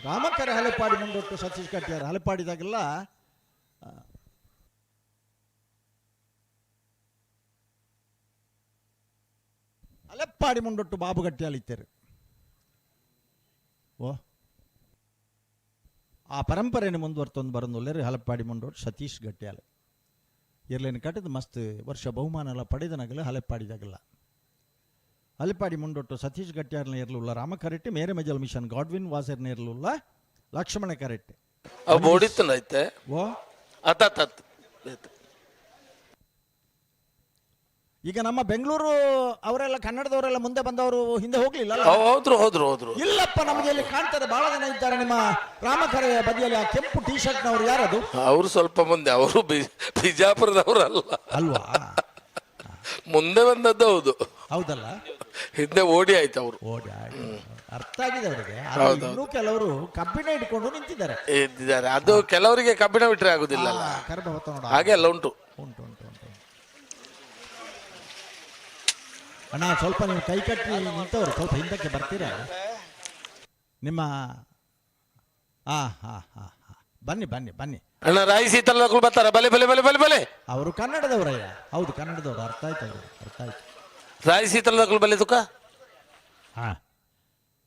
ರಾಮಕರ ಹಲೆಪಾಡಿ ಮುಂದೊಟ್ಟು ಸತೀಶ್ ಕಟ್ಟಿಯಾರ ಹಲೆಪಾಡಿದಾಗೆಲ್ಲ ಹಲೆಪ್ಪಾಡಿ ಮುಂಡೊಟ್ಟು ಬಾಬು ಗಟ್ಟಿಯಾಲ್ ಇತ್ತರು. ಓ ಆ ಪರಂಪರೆಯನ್ನು ಮುಂದುವರ್ತೊಂದು ಬರಂದುಲ್ಲೇರು ಹಲಪ್ಪಾಡಿ ಮುಂಡೊಟ್ಟು ಸತೀಶ್ ಗಟ್ಟಿಯಾಲ್ ಇರ್ಲೇನು ಕಟ್ಟಿದ ಮಸ್ತ್ ವರ್ಷ ಬಹುಮಾನ ಎಲ್ಲ ಪಡೆದನಗಲ ಹಲೆಪ್ಪಾಡಿದಾಗಲ್ಲ. ಹಲೆಪ್ಪಾಡಿ ಮುಂಡೊಟ್ಟು ಸತೀಶ್ ಗಟ್ಟಿಯಾರ್ನ ಇರಲಿಲ್ಲ ರಾಮ ಕರೆಟ್ಟಿ ಮೇರೆ ಮಜಲ್ ಮಿಷನ್ ಗಾಡ್ವಿನ್ ವಾಸರ್ನ ಇರಲಿಲ್ಲ ಲಕ್ಷ್ಮಣ ಕರೆಟ್ಟಿ. ಅವು ಬೋಡಿತ್ತಂಡ ಐತೆ. ಓ ಅತ್ತ ಅತ್ತ ಅತ್ತ. ಈಗ ನಮ್ಮ ಬೆಂಗಳೂರು ಅವರೆಲ್ಲ ಕನ್ನಡದವರೆಲ್ಲ ಮುಂದೆ ಬಂದವರು ಹಿಂದೆ ಹೋಗ್ಲಿಲ್ಲ ಅಲ್ಲ? ಅವ್ ಹೋದ್ರು ಹೋದ್ರು ಹೋದ್ರು. ಇಲ್ಲಪ್ಪ, ನಮಗೆ ಇಲ್ಲಿ ಕಾಣ್ತದೆ ಬಹಳ ಜನ ಇದ್ದಾರೆ ನಿಮ್ಮ ರಾಮಕರೆಯ ಬದಿಯಲ್ಲಿ. ಆ ಕೆಂಪು ಟೀ ಶರ್ಟ್ನವರು ಯಾರದು? ಅವರು ಸ್ವಲ್ಪ ಮುಂದೆ, ಅವರು ಬಿಜಾಪುರದವರಲ್ಲ. ಅಲ್ವಾ? ಮುಂದೆ ಬಂದದ್ದು ಹೌದು. ಹೌದಲ್ಲ? ಹಿಂದೆ ಓಡಿ ಆಯ್ತು ಅವರು. ಓಡಿ ಆಯ್ತು. ಅರ್ಥ ಆಗಿದೆ ಅವರಿಗೆ. ಆದ್ರೆ ಇನ್ನೂ ಕೆಲವರು ಕಬ್ಬಿಣ ಇಟ್ಕೊಂಡು ನಿಂತಿದ್ದಾರೆ. ಇದ್ದಾರೆ. ಅದು ಕೆಲವರಿಗೆ ಕಬ್ಬಿಣ ಬಿಟ್ಟರೆ ಆಗುದಿಲ್ಲ ಅಲ್ಲ. ಕರ್ಬ ಹೊತ್ತ ನೋಡ. ಹಾಗೆ ಎಲ್ಲ ಉಂಟು. ಉಂಟು ಉಂಟು ಉಂಟು. ಅಣ್ಣ, ಸ್ವಲ್ಪ ನೀವು ಕೈ ಕಟ್ಟಿ ನಿಂತವರು ಸ್ವಲ್ಪ ಹಿಂದಕ್ಕೆ ಬರ್ತೀರಾ? ನಿಮ್ಮ ಹಾ ಹಾ ಹಾ ಹಾ ಬನ್ನಿ ಬನ್ನಿ ಬನ್ನಿ. ಅಣ್ಣ, ರಾಯಿ ಸೀತಲಕ್ಕೂ ಬರ್ತಾರ. ಬಲೆ ಬಲೆ ಬಲೆ ಬಲೆ ಬಲೆ. ಅವರು ಕನ್ನಡದವರಯ್ಯ. ಹೌದು, ಕನ್ನಡದವರು. ಅರ್ಥ ಆಯ್ತು ಅವ್ರಿಗೆ, ಅರ್ಥ ಆಯ್ತು. ರಾಯಿ ಸೀತಲಕ್ಕೂ ಬಲೆ ತುಕ. ಹಾ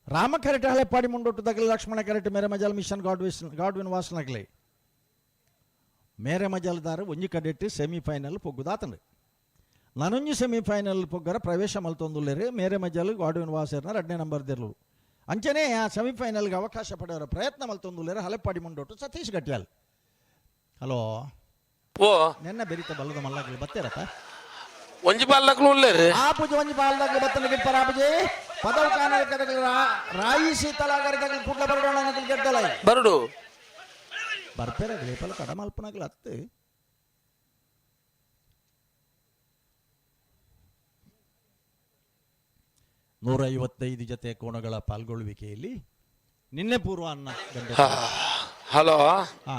ರಾಮ ಕರೆಟ್ ಹಳೆಪಾಡಿ ಮುಂಡೊಟ್ಟು ತಗಲಿ ಲಕ್ಷ್ಮಣ ಕರೆಟ್ ಮೇರೆ ಮಜಾಲ್ ಮಿಷನ್ ಗಾಡ್ವಿನ್ ವಾಸನಗಲಿ ಮೇರೆ ಮಜಾಲ್ದಾರ ಒಂಜಿ ಕಡೆಟ್ಟು ಸೆಮಿಫೈನಲ್ ಪೊಗ್ಗುದಾತಂಡು. ನನೊಂಜಿ ಸೆಮಿಫೈನಲ್ ಪೊಗ್ಗರ ಪ್ರವೇಶ ಮಲ್ತೊಂದುಲ್ಲೇರು ಮೇರೆ ಮಜಾಲ್ ಗಾಡ್ವಿನ್ ವಾಸರ್ನ ಎರಡನೇ ನಂಬರ್ ದಿರ್ಲು. ಅಂಚನೆ ಆ ಸೆಮಿಫೈನಲ್ಗೆ ಅವಕಾಶ ಪಡೆಯವರ ಪ್ರಯತ್ನ ಮಲ್ತೊಂದುಲ್ಲೇರು ಹಲೆಪಾಡಿ ಮುಂಡೊಟ್ಟು ಸತೀಶ್ ಗಟ್ಟಿಯಾಲ್. ಹಲೋ. ಓ ನೆನ್ನ ಬೆರಿತ ಬಲ್ಲದ ಮಲ್ಲಾಗಲಿ ಬತ್ತೇರತ್ತ. ಒಂಜಿ ಬಾಲ್ದಕ್ಲು ಉಳ್ಳೇರು. ಆ ಪೂಜೆ ಒಂಜಿ ಬಾಲ್ದಾಗಲಿ ಬತ್ತನ ಗಿಡ್ಪರ ಆಪುಜೆ ಪದವು ಕಾನರ ಕದಗಲಿ ರಾಯಿ ಶೀತಲಾಗರದಗಲಿ ಕುಡ್ಲ ಬರಡೋಣ ನಕಲಿ ಗೆದ್ದಲೈ. ಬರಡು. ಬರ್ಪೇರಾಗಲಿ ಪಲ ಕಡಮಲ್ಪನಾಗಲಿ ಅತ್ತು. 155 ಜತೆ ಕೋಣಗಳ ಪಾಲ್ಗೊಳ್ಳುವಿಕೆಯಲ್ಲಿ ನಿನ್ನೆ ಪೂರ್ವ ಅನ್ನ ಗಂಟೆ. ಹಲೋ. ಹಾ.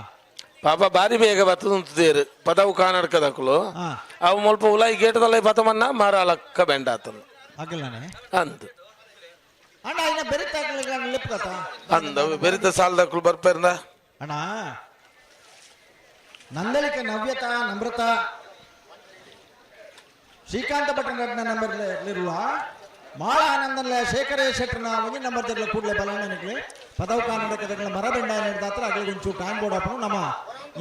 ಪಾಪ ಬಾರಿ ಬೇಗ ಬತ್ತದಂತದೇರು ಪದವು ಕಾನಡ್ಕದಕ್ಕಲು. ಹಾ. ಅವು ಮುಲ್ಪ ಉಲಾಯಿ ಗೇಟದಲ್ಲ ಪತಮನ್ನ ಮಾರಾಲಕ್ಕ ಬೆಂಡಾತನು. ಆಗಲ್ಲನೆ. ಅಂದ್. ಅಣ್ಣ, ಇನ್ನ ಬೆರಿತಾಗಲಿಲ್ಲ ಲೆಪ್ಪಗತ್ತ. ಅಂದ ಬೆರಿತ ಸಾಲದಕ್ಕಲು ಬರ್ಪೇರ್ನ. ಅಣ್ಣ, ನಂದಳಿಕ ನವ್ಯತ ನಮ್ರತ ಶ್ರೀಕಾಂತ ಭಟ್ರ ನಂಬರ್ ಇರುವ ಮಾಳ ಆನಂದನ್ಲ ಶೇಖರ ಶೆಟ್ಟರ್ನ ಒಂಜಿ ನಂಬರ್ ತಿರ್ಲ ಕೂಡಲೇ ಬಲಣ್ಣನಿಗೆ ಪದವು ಕಾನಡಕದಗಳ ಮರ ಬೆಂಡ ದಾತ್ರ ಅಗಳಿಗೆ ಒಂಚೂರು ಟೈಮ್ ಬೋರ್ಡ್ ಹಾಪನು. ನಮ್ಮ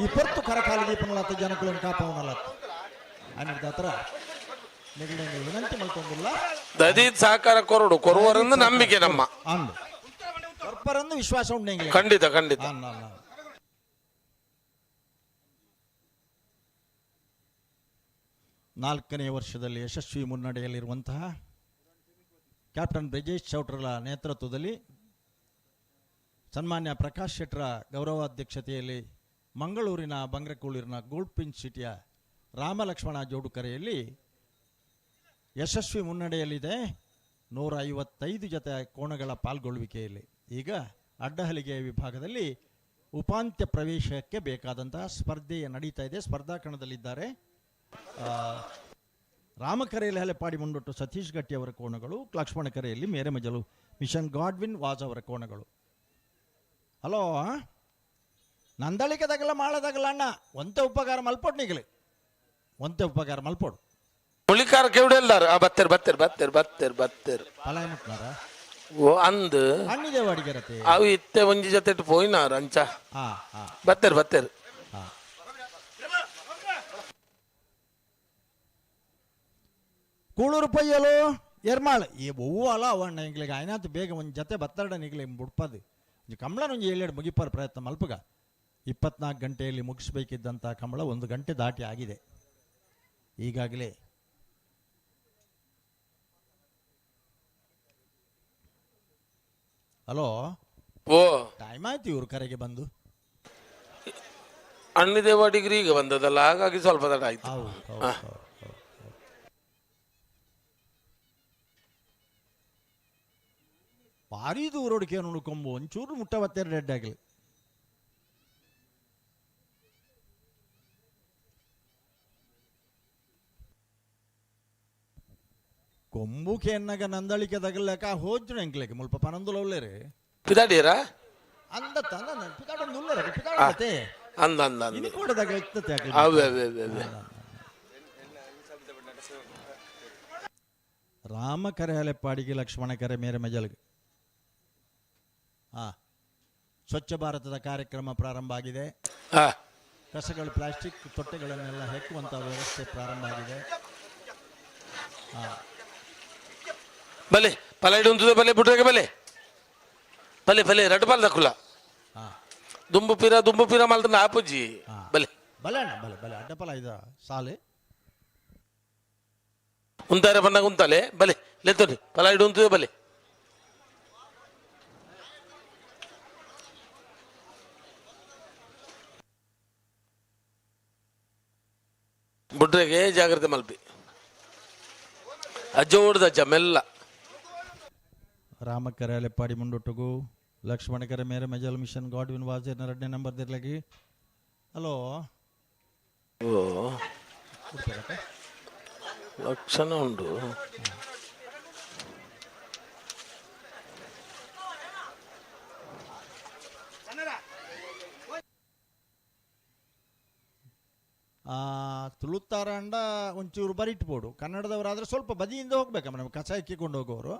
ಈ ಪೊರ್ತು ಕರಕಾಲ ದೀಪನಲತ್ತ ಜನಕುలను ಕಾಪವನಲತ್ತ ಅನ್ನಿಡ್ದಾತ್ರ ನಿಗಳೆ ವಿನಂತಿ ಮಲ್ತೊಂದಿಲ್ಲ. ದದೀತ್ ಸಹಕಾರ ಕೊರಡು ಕೊರುವರೆಂದು ನಂಬಿಕೆ ನಮ್ಮ. ಅಂದು ಕೊರ್ಪರಂದು ವಿಶ್ವಾಸ ಉಂಟು ಎಂಗ್ಲೆ. ಖಂಡಿತ ಖಂಡಿತ. ಅಲ್ಲ ಅಲ್ಲ. ನಾಲ್ಕನೇ ವರ್ಷದಲ್ಲಿ ಯಶಸ್ವಿ ಮುನ್ನಡೆಯಲ್ಲಿರುವಂತಹ ಕ್ಯಾಪ್ಟನ್ ಬ್ರಿಜೇಶ್ ಚೌಟ್ರರ ನೇತೃತ್ವದಲ್ಲಿ ಸನ್ಮಾನ್ಯ ಪ್ರಕಾಶ್ ಶೆಟ್ಟರ ಗೌರವಾಧ್ಯಕ್ಷತೆಯಲ್ಲಿ ಮಂಗಳೂರಿನ ಬಂಗ್ರಕೂಳೂರಿನ ಗೋಲ್ಡ್ ಪಿಂಚ್ ಸಿಟಿಯ ರಾಮಲಕ್ಷ್ಮಣ ಜೋಡುಕರೆಯಲ್ಲಿ ಯಶಸ್ವಿ ಮುನ್ನಡೆಯಲ್ಲಿದೆ. 155 ಜೊತೆ ಕೋಣಗಳ ಪಾಲ್ಗೊಳ್ಳುವಿಕೆಯಲ್ಲಿ ಈಗ ಅಡ್ಡಹಲಿಗೆ ವಿಭಾಗದಲ್ಲಿ ಉಪಾಂತ್ಯ ಪ್ರವೇಶಕ್ಕೆ ಬೇಕಾದಂತಹ ಸ್ಪರ್ಧೆ ನಡೀತಾ ಇದೆ. ಸ್ಪರ್ಧಾ ಕಣದಲ್ಲಿದ್ದಾರೆ ರಾಮಕರೆಯಲ್ಲಿ ಹಲೆಪಾಡಿ ಮುಂಡೊಟ್ಟು ಸತೀಶ್ ಗಟ್ಟಿ ಅವರ ಕೋಣಗಳು, ಲಕ್ಷ್ಮಣಕರೆಯಲ್ಲಿ ಮೇರೆಮಜಲು ಮಿಷನ್ ಗಾಡ್ವಿನ್ ವಾಜ್ ಅವರ ಕೋಣಗಳು. ಹಲೋ, ನಂದಳಿಕೆದಾಗಲ್ಲ ಮಾಳದಾಗಲ್ಲ ಅಣ್ಣ, ಒಂತೆ ಉಪಕಾರ ಮಲ್ಪೋಡ್ ನಿಗಲಿ, ಒಂತೆ ಉಪಕಾರ ಮಲ್ಪೋಡು. ಮುಳಿಕಾರ ಕೆವಡೆಲ್ದಾರ ಆ ಬತ್ತೇರ್ ಬತ್ತೇರ್ ಬತ್ತೇರ್ ಬತ್ತೇರ್ ಬತ್ತೇರ್. ಪಲಾಯ ಮುಟ್ನಾರ. ಓ ಅಂದ್. ಅಣ್ಣಿದೆ ಅಡಿಗೆರತೆ. ಅವು ಇತ್ತೆ ಒಂಜಿ ಜೊತೆ ಪೋಯಿನಾರ ಅಂಚ. ಹಾ ಹಾ. ಬತ್ತೇರ್ ಬತ್ತೇರ್. ಹಾ. ಕೂಳೂರು ಪೊಯ್ಯಲು ಎರ್ಮಾಳ್ ಈ ಹೂವಲ್ಲ ಅವಣ್ಣ ಎಂಗ್ಲಿಗೆ ಆಯ್ನಾತ್ ಬೇಗ ಒಂದು ಜೊತೆ ಬತ್ತರಡ ನಿಗ್ಲಿ ಬುಡ್ಪದು ಒಂಜಿ ಕಂಬಳನ ಒಂಜಿ ಏಳೆರಡು ಮುಗಿಪಾರ ಪ್ರಯತ್ನ ಮಲ್ಪಗ. 24 ಗಂಟೆಯಲ್ಲಿ ಮುಗಿಸ್ಬೇಕಿದ್ದಂಥ ಕಂಬಳ 1 ಗಂಟೆ ದಾಟಿ ಆಗಿದೆ ಈಗಾಗಲೇ. ಹಲೋ. ಓ. ಟೈಮ್ ಆಯ್ತು ಇವರು ಕರೆಗೆ ಬಂದು. ಅಣ್ಣಿದೇವ ಡಿಗ್ರಿ ಈಗ ಬಂದದಲ್ಲ, ಹಾಗಾಗಿ ಸ್ವಲ್ಪ ತಡ ಆಯ್ತು. ಹೌದು ಹೌದು ಹೌದು ಹೌದು. ಭಾರಿ ದೂರೋಡಿಕೆ ಕೊಂಬು ಒಂಚೂರು ಮುಟ್ಟ ಬತ್ತೆರಡು ರೆಡ್ ಆಗಲಿ. ಕೊಂಬು ಕೇನ್ನಗ ನಂದಳಿಕೆ ತಗಲಕ ಹೋಜ್ರು ಎಂಕ್ಲೆಗೆ ಮುಲ್ಪ ಪನೊಂದುಲ ಉಲ್ಲೇರಿ. ಪಿದಾಡಿಯರಾ? ಅಂದ ತಂದ ಪಿದಾಡೊಂದು ಉಲ್ಲೇರ ಪಿದಾಡತ್ತೆ. ಅಂದ ಅಂದ ಅಂದ. ಇನಿ ಕೂಡ ತಗಲ್ತತೆ ಆಗಲಿ. ಅವೇ ಅವೇ ಅವೇ ಅವೇ. ರಾಮ ಕರೆ ಹಲೆಪ್ಪಾಡಿಗೆ ಲಕ್ಷ್ಮಣ ಕರೆ ಮೇರೆ ಮಜಲ್ಗೆ. ಹಾ, ಸ್ವಚ್ಛ ಭಾರತದ ಕಾರ್ಯಕ್ರಮ ಪ್ರಾರಂಭ ಆಗಿದೆ. ಕಸಗಳು ಪ್ಲಾಸ್ಟಿಕ್ ತೊಟ್ಟೆಗಳನ್ನೆಲ್ಲ ಹೆಕ್ಕುವಂಥ ವ್ಯವಸ್ಥೆ ಪ್ರಾರಂಭ ಆಗಿದೆ. ಬಲೆ ಪಲ ಇಡುಂತದೆ ಬಲೆ ಬುಡ್ರೆಗೆ ಬಲೆ ಬಲೆ ಬಲೆ ರಡ್ಡು ಪಾಲ್ ದಕ್ಕುಲ. ದುಂಬು ಪೀರ ದುಂಬು ಪೀರ ಮಲ್ತಂಡ ಆಪುಜಿ. ಬಲೆ. ಬಲೆ ಅಣ್ಣ, ಬಲೆ ಬಲೆ ಅಡ್ಡಪಲ ಇದ ಸಾಲೆ. ಉಂತಾರೆ ಬಂದಾಗ ಉಂತಾಲೆ ಬಲೆ ಲೆತ್ತೋಡಿ ಪಲ ಇಡುಂತದೆ ಬಲೆ. ಬುಡ್ರೆಗೆ ಜಾಗ್ರತೆ ಮಲ್ಪಿ ಅಜ್ಜ ಓಡ್ದ ಅಜ್ಜ ಮೆಲ್ಲ. ರಾಮಕರೆ ಅಲೆಪ್ಪಾಡಿ ಮುಂಡೊಟ್ಟುಗು ಲಕ್ಷ್ಮಣಕರೆ ಮೇರೆ ಮೆಜಲ್ ಮಿಷನ್ ಗಾಡ್ವಿನ್ ವಾಜೇರ್ನ ಎರಡನೇ ನಂಬರ್ ದಿರ್ಲಗಿ. ಹಲೋ. ಓ ಲಕ್ಷಣ ಉಂಟು. ತುಳುತ್ತಾರಂಡ ಒಂಚೂರು ಬರಿಟ್ಬೋಡು, ಕನ್ನಡದವರಾದರೆ ಸ್ವಲ್ಪ ಬದಿಯಿಂದ ಹೋಗ್ಬೇಕಮ್ಮ, ನಮ್ಮ ಕಸ ಎಕ್ಕಿಕೊಂಡು ಹೋಗೋರು.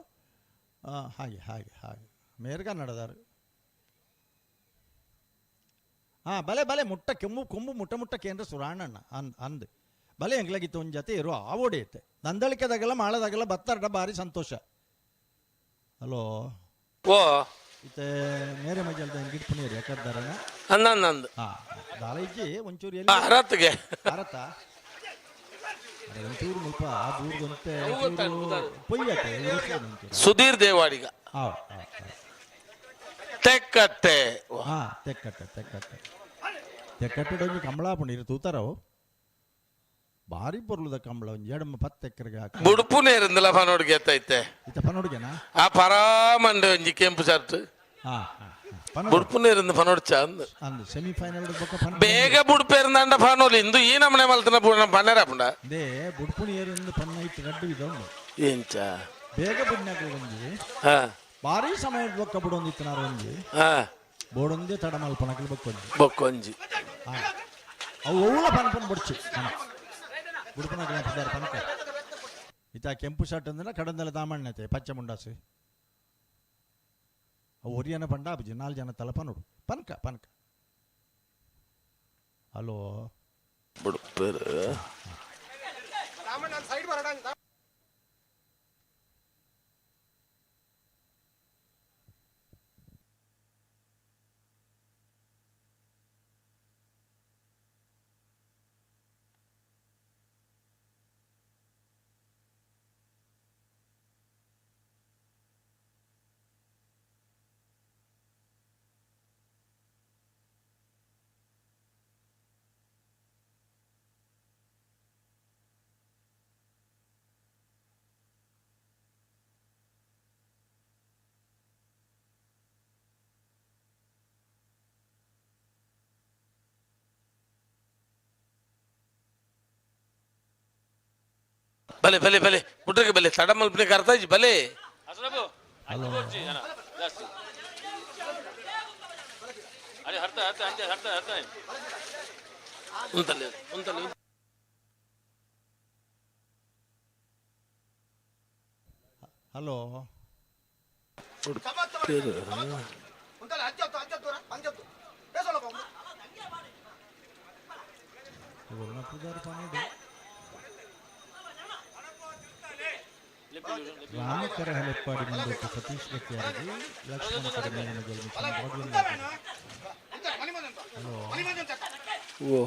ಹಾಗೆ ಹಾಗೆ ಹಾಗೆ ಮೇರೆ ಕನ್ನಡದವರು. ಹಾಂ ಬಲೆ ಬಲೆ ಮುಟ್ಟ ಕೆಮ್ಮು ಕೊಂಬು ಮುಟ್ಟ ಮುಟ್ಟ ಕೇಂದ್ರ ಸುರಾಣಣ್ಣ ಅಂದ್ ಅಂದ್ ಬಲೆ ಎಂಗ್ಲಗಿತ್ತು ಒಂದು ಜೊತೆ ಇರೋ ಆವೋಡಿ ಐತೆ. ನಂದಳಿಕೆದಾಗೆಲ್ಲ ಮಾಳದಾಗೆಲ್ಲ ಬತ್ತಾರಡ ಭಾರಿ ಸಂತೋಷ. ಹಲೋ. ಓ. ಇತ್ತೆ ಮೇರೆ ಮಜಲ್ದ ಗಿಡ್ಪುನೇರಿ ಯಾಕದ್ದಾರಣ. ಅಂದ ಅಂದ ಅಂದ. ಹಾಂ ದಾಲ ಇಜ್ಜಿ ಒಂಚೂರು ಎಲ್ಲಿ ಅರತ್ಗೆ. ಭಾರತ ಒಂಚೂರು ಮುಲ್ಪ ದೂರದಂತೆ ಪೊಯ್ಯತ್ತೆ. ಸುಧೀರ್ ದೇವಾಡಿಗ. ಹಾಂ. ತೆಕ್ಕಟ್ಟೆ. ಹಾಂ ತೆಕ್ಕಟ್ಟೆ ತೆಕ್ಕಟ್ಟೆ ತೆಕ್ಕಟ್ಟೆ ಒಂಜಿ ಕಂಬಳ ಇರು ತೂತಾರವು ಭಾರಿ ಪೊರ್ಲುದ ಕಂಬಳ ಒಂಜಿ ಎಡಮ 10 ಎಕರೆಗೆ ಹಾಕಿ. ಬುಡುಪು ನೇರಿಂದಲ ಪನೋಡ್ಗೆ ಎತ್ತೈತೆ. ಇತ್ತ ಪನೋಡ್ಗೆನಾ? ಆ ಪರಾಮಂಡೆ ಒಂಜಿ ಕೆಂಪು ಶರ್ಟ್. ಹಾಂ ಹಾಂ. ಬುಡ್ಪುನೇರಿಂದ ಪನೊಡ್ಚ ಅಂದ್. ಅಂದ್ ಸೆಮಿಫೈನಲ್ ಬೊಕ್ಕ ಪನ್. ಬೇಗ ಬುಡ್ಪೇರಂದಂಡ ಪನೋಲಿ ಇಂದು ಈ ನಮನೆ ಮಲ್ತನ ಪೂರ್ಣ ಪನ್ನೆರಪುಂಡ. They ಬುಡ್ಪುನಿಯರಿಂದ ಪನ್ನ ಇತ್ತು ರಡ್ಡು ವಿಧ ಉಂಡು. ಎಂಚ? ಬೇಗ ಬುಡ್ನಾಗ ಒಂಜಿ, ಹಾ. ಭಾರಿ ಸಮಯದ ಬೊಕ್ಕ ಬುಡೊಂದಿತ್ತನಾರ ಒಂಜಿ. ಹಾ. ಬೋಡೊಂದೇ ತಡ ಮಲ್ಪನಕಲ್ ಬೊಕ್ಕೊಂಜಿ. ಬೊಕ್ಕೊಂಜಿ. ಹಾ, ಅವು ಒವ್ಲ ಪನ್ ಪನ್ ಬೊಡ್ಚಿ ಬುಡ್ಪನಕಲ್ ಪುದಾರ್ ಪನ್ಕ. ಇತ್ತ ಕೆಂಪು ಶರ್ಟ್ ಅಂದ್ರೆ ಕಡಂದಲ ದಾಮಣ್ಣತೆ ಪಚ್ಚ ಮುಂಡಾಸು. ಅವು ಒರಿಯನ ಪಂಡ ಆಪುಜಿ, ನಾಲ್ ಜನ ತಲ ಪನೋಡು ಪನ್ಕ ಪನ್ಕ. ಹಲೋ. ಬುಡ್ಪೇರು. ಬಲೆ ಬಲೆ ಬಲೆ ಬುಡ್ರಗೆ ಬಲೆ ತಡ ಮಲ್ಪನೆ ಅರ್ಥ ಇಜ್ಜಿ ಬಲೆ. ಉಂತಲೆ ಉಂತಲೆ. ಹಲೋ. ಬುಡ್ಪೇರು. ಪುದಾರ್ ಪನೋಡು. ರಾಮಕರ ಹಲೆಪ್ಪಾಡಿ ಮುಂದಕ್ಕೆ ಸತೀಶ್ ಗಟ್ಟಿಯಾರಗಿ, ಲಕ್ಷ್ಮಣ ಕರೆ ಮೇಲಿನ ಗೆಲ್ಮಿಷನ್ godwin. Hello. ಓ.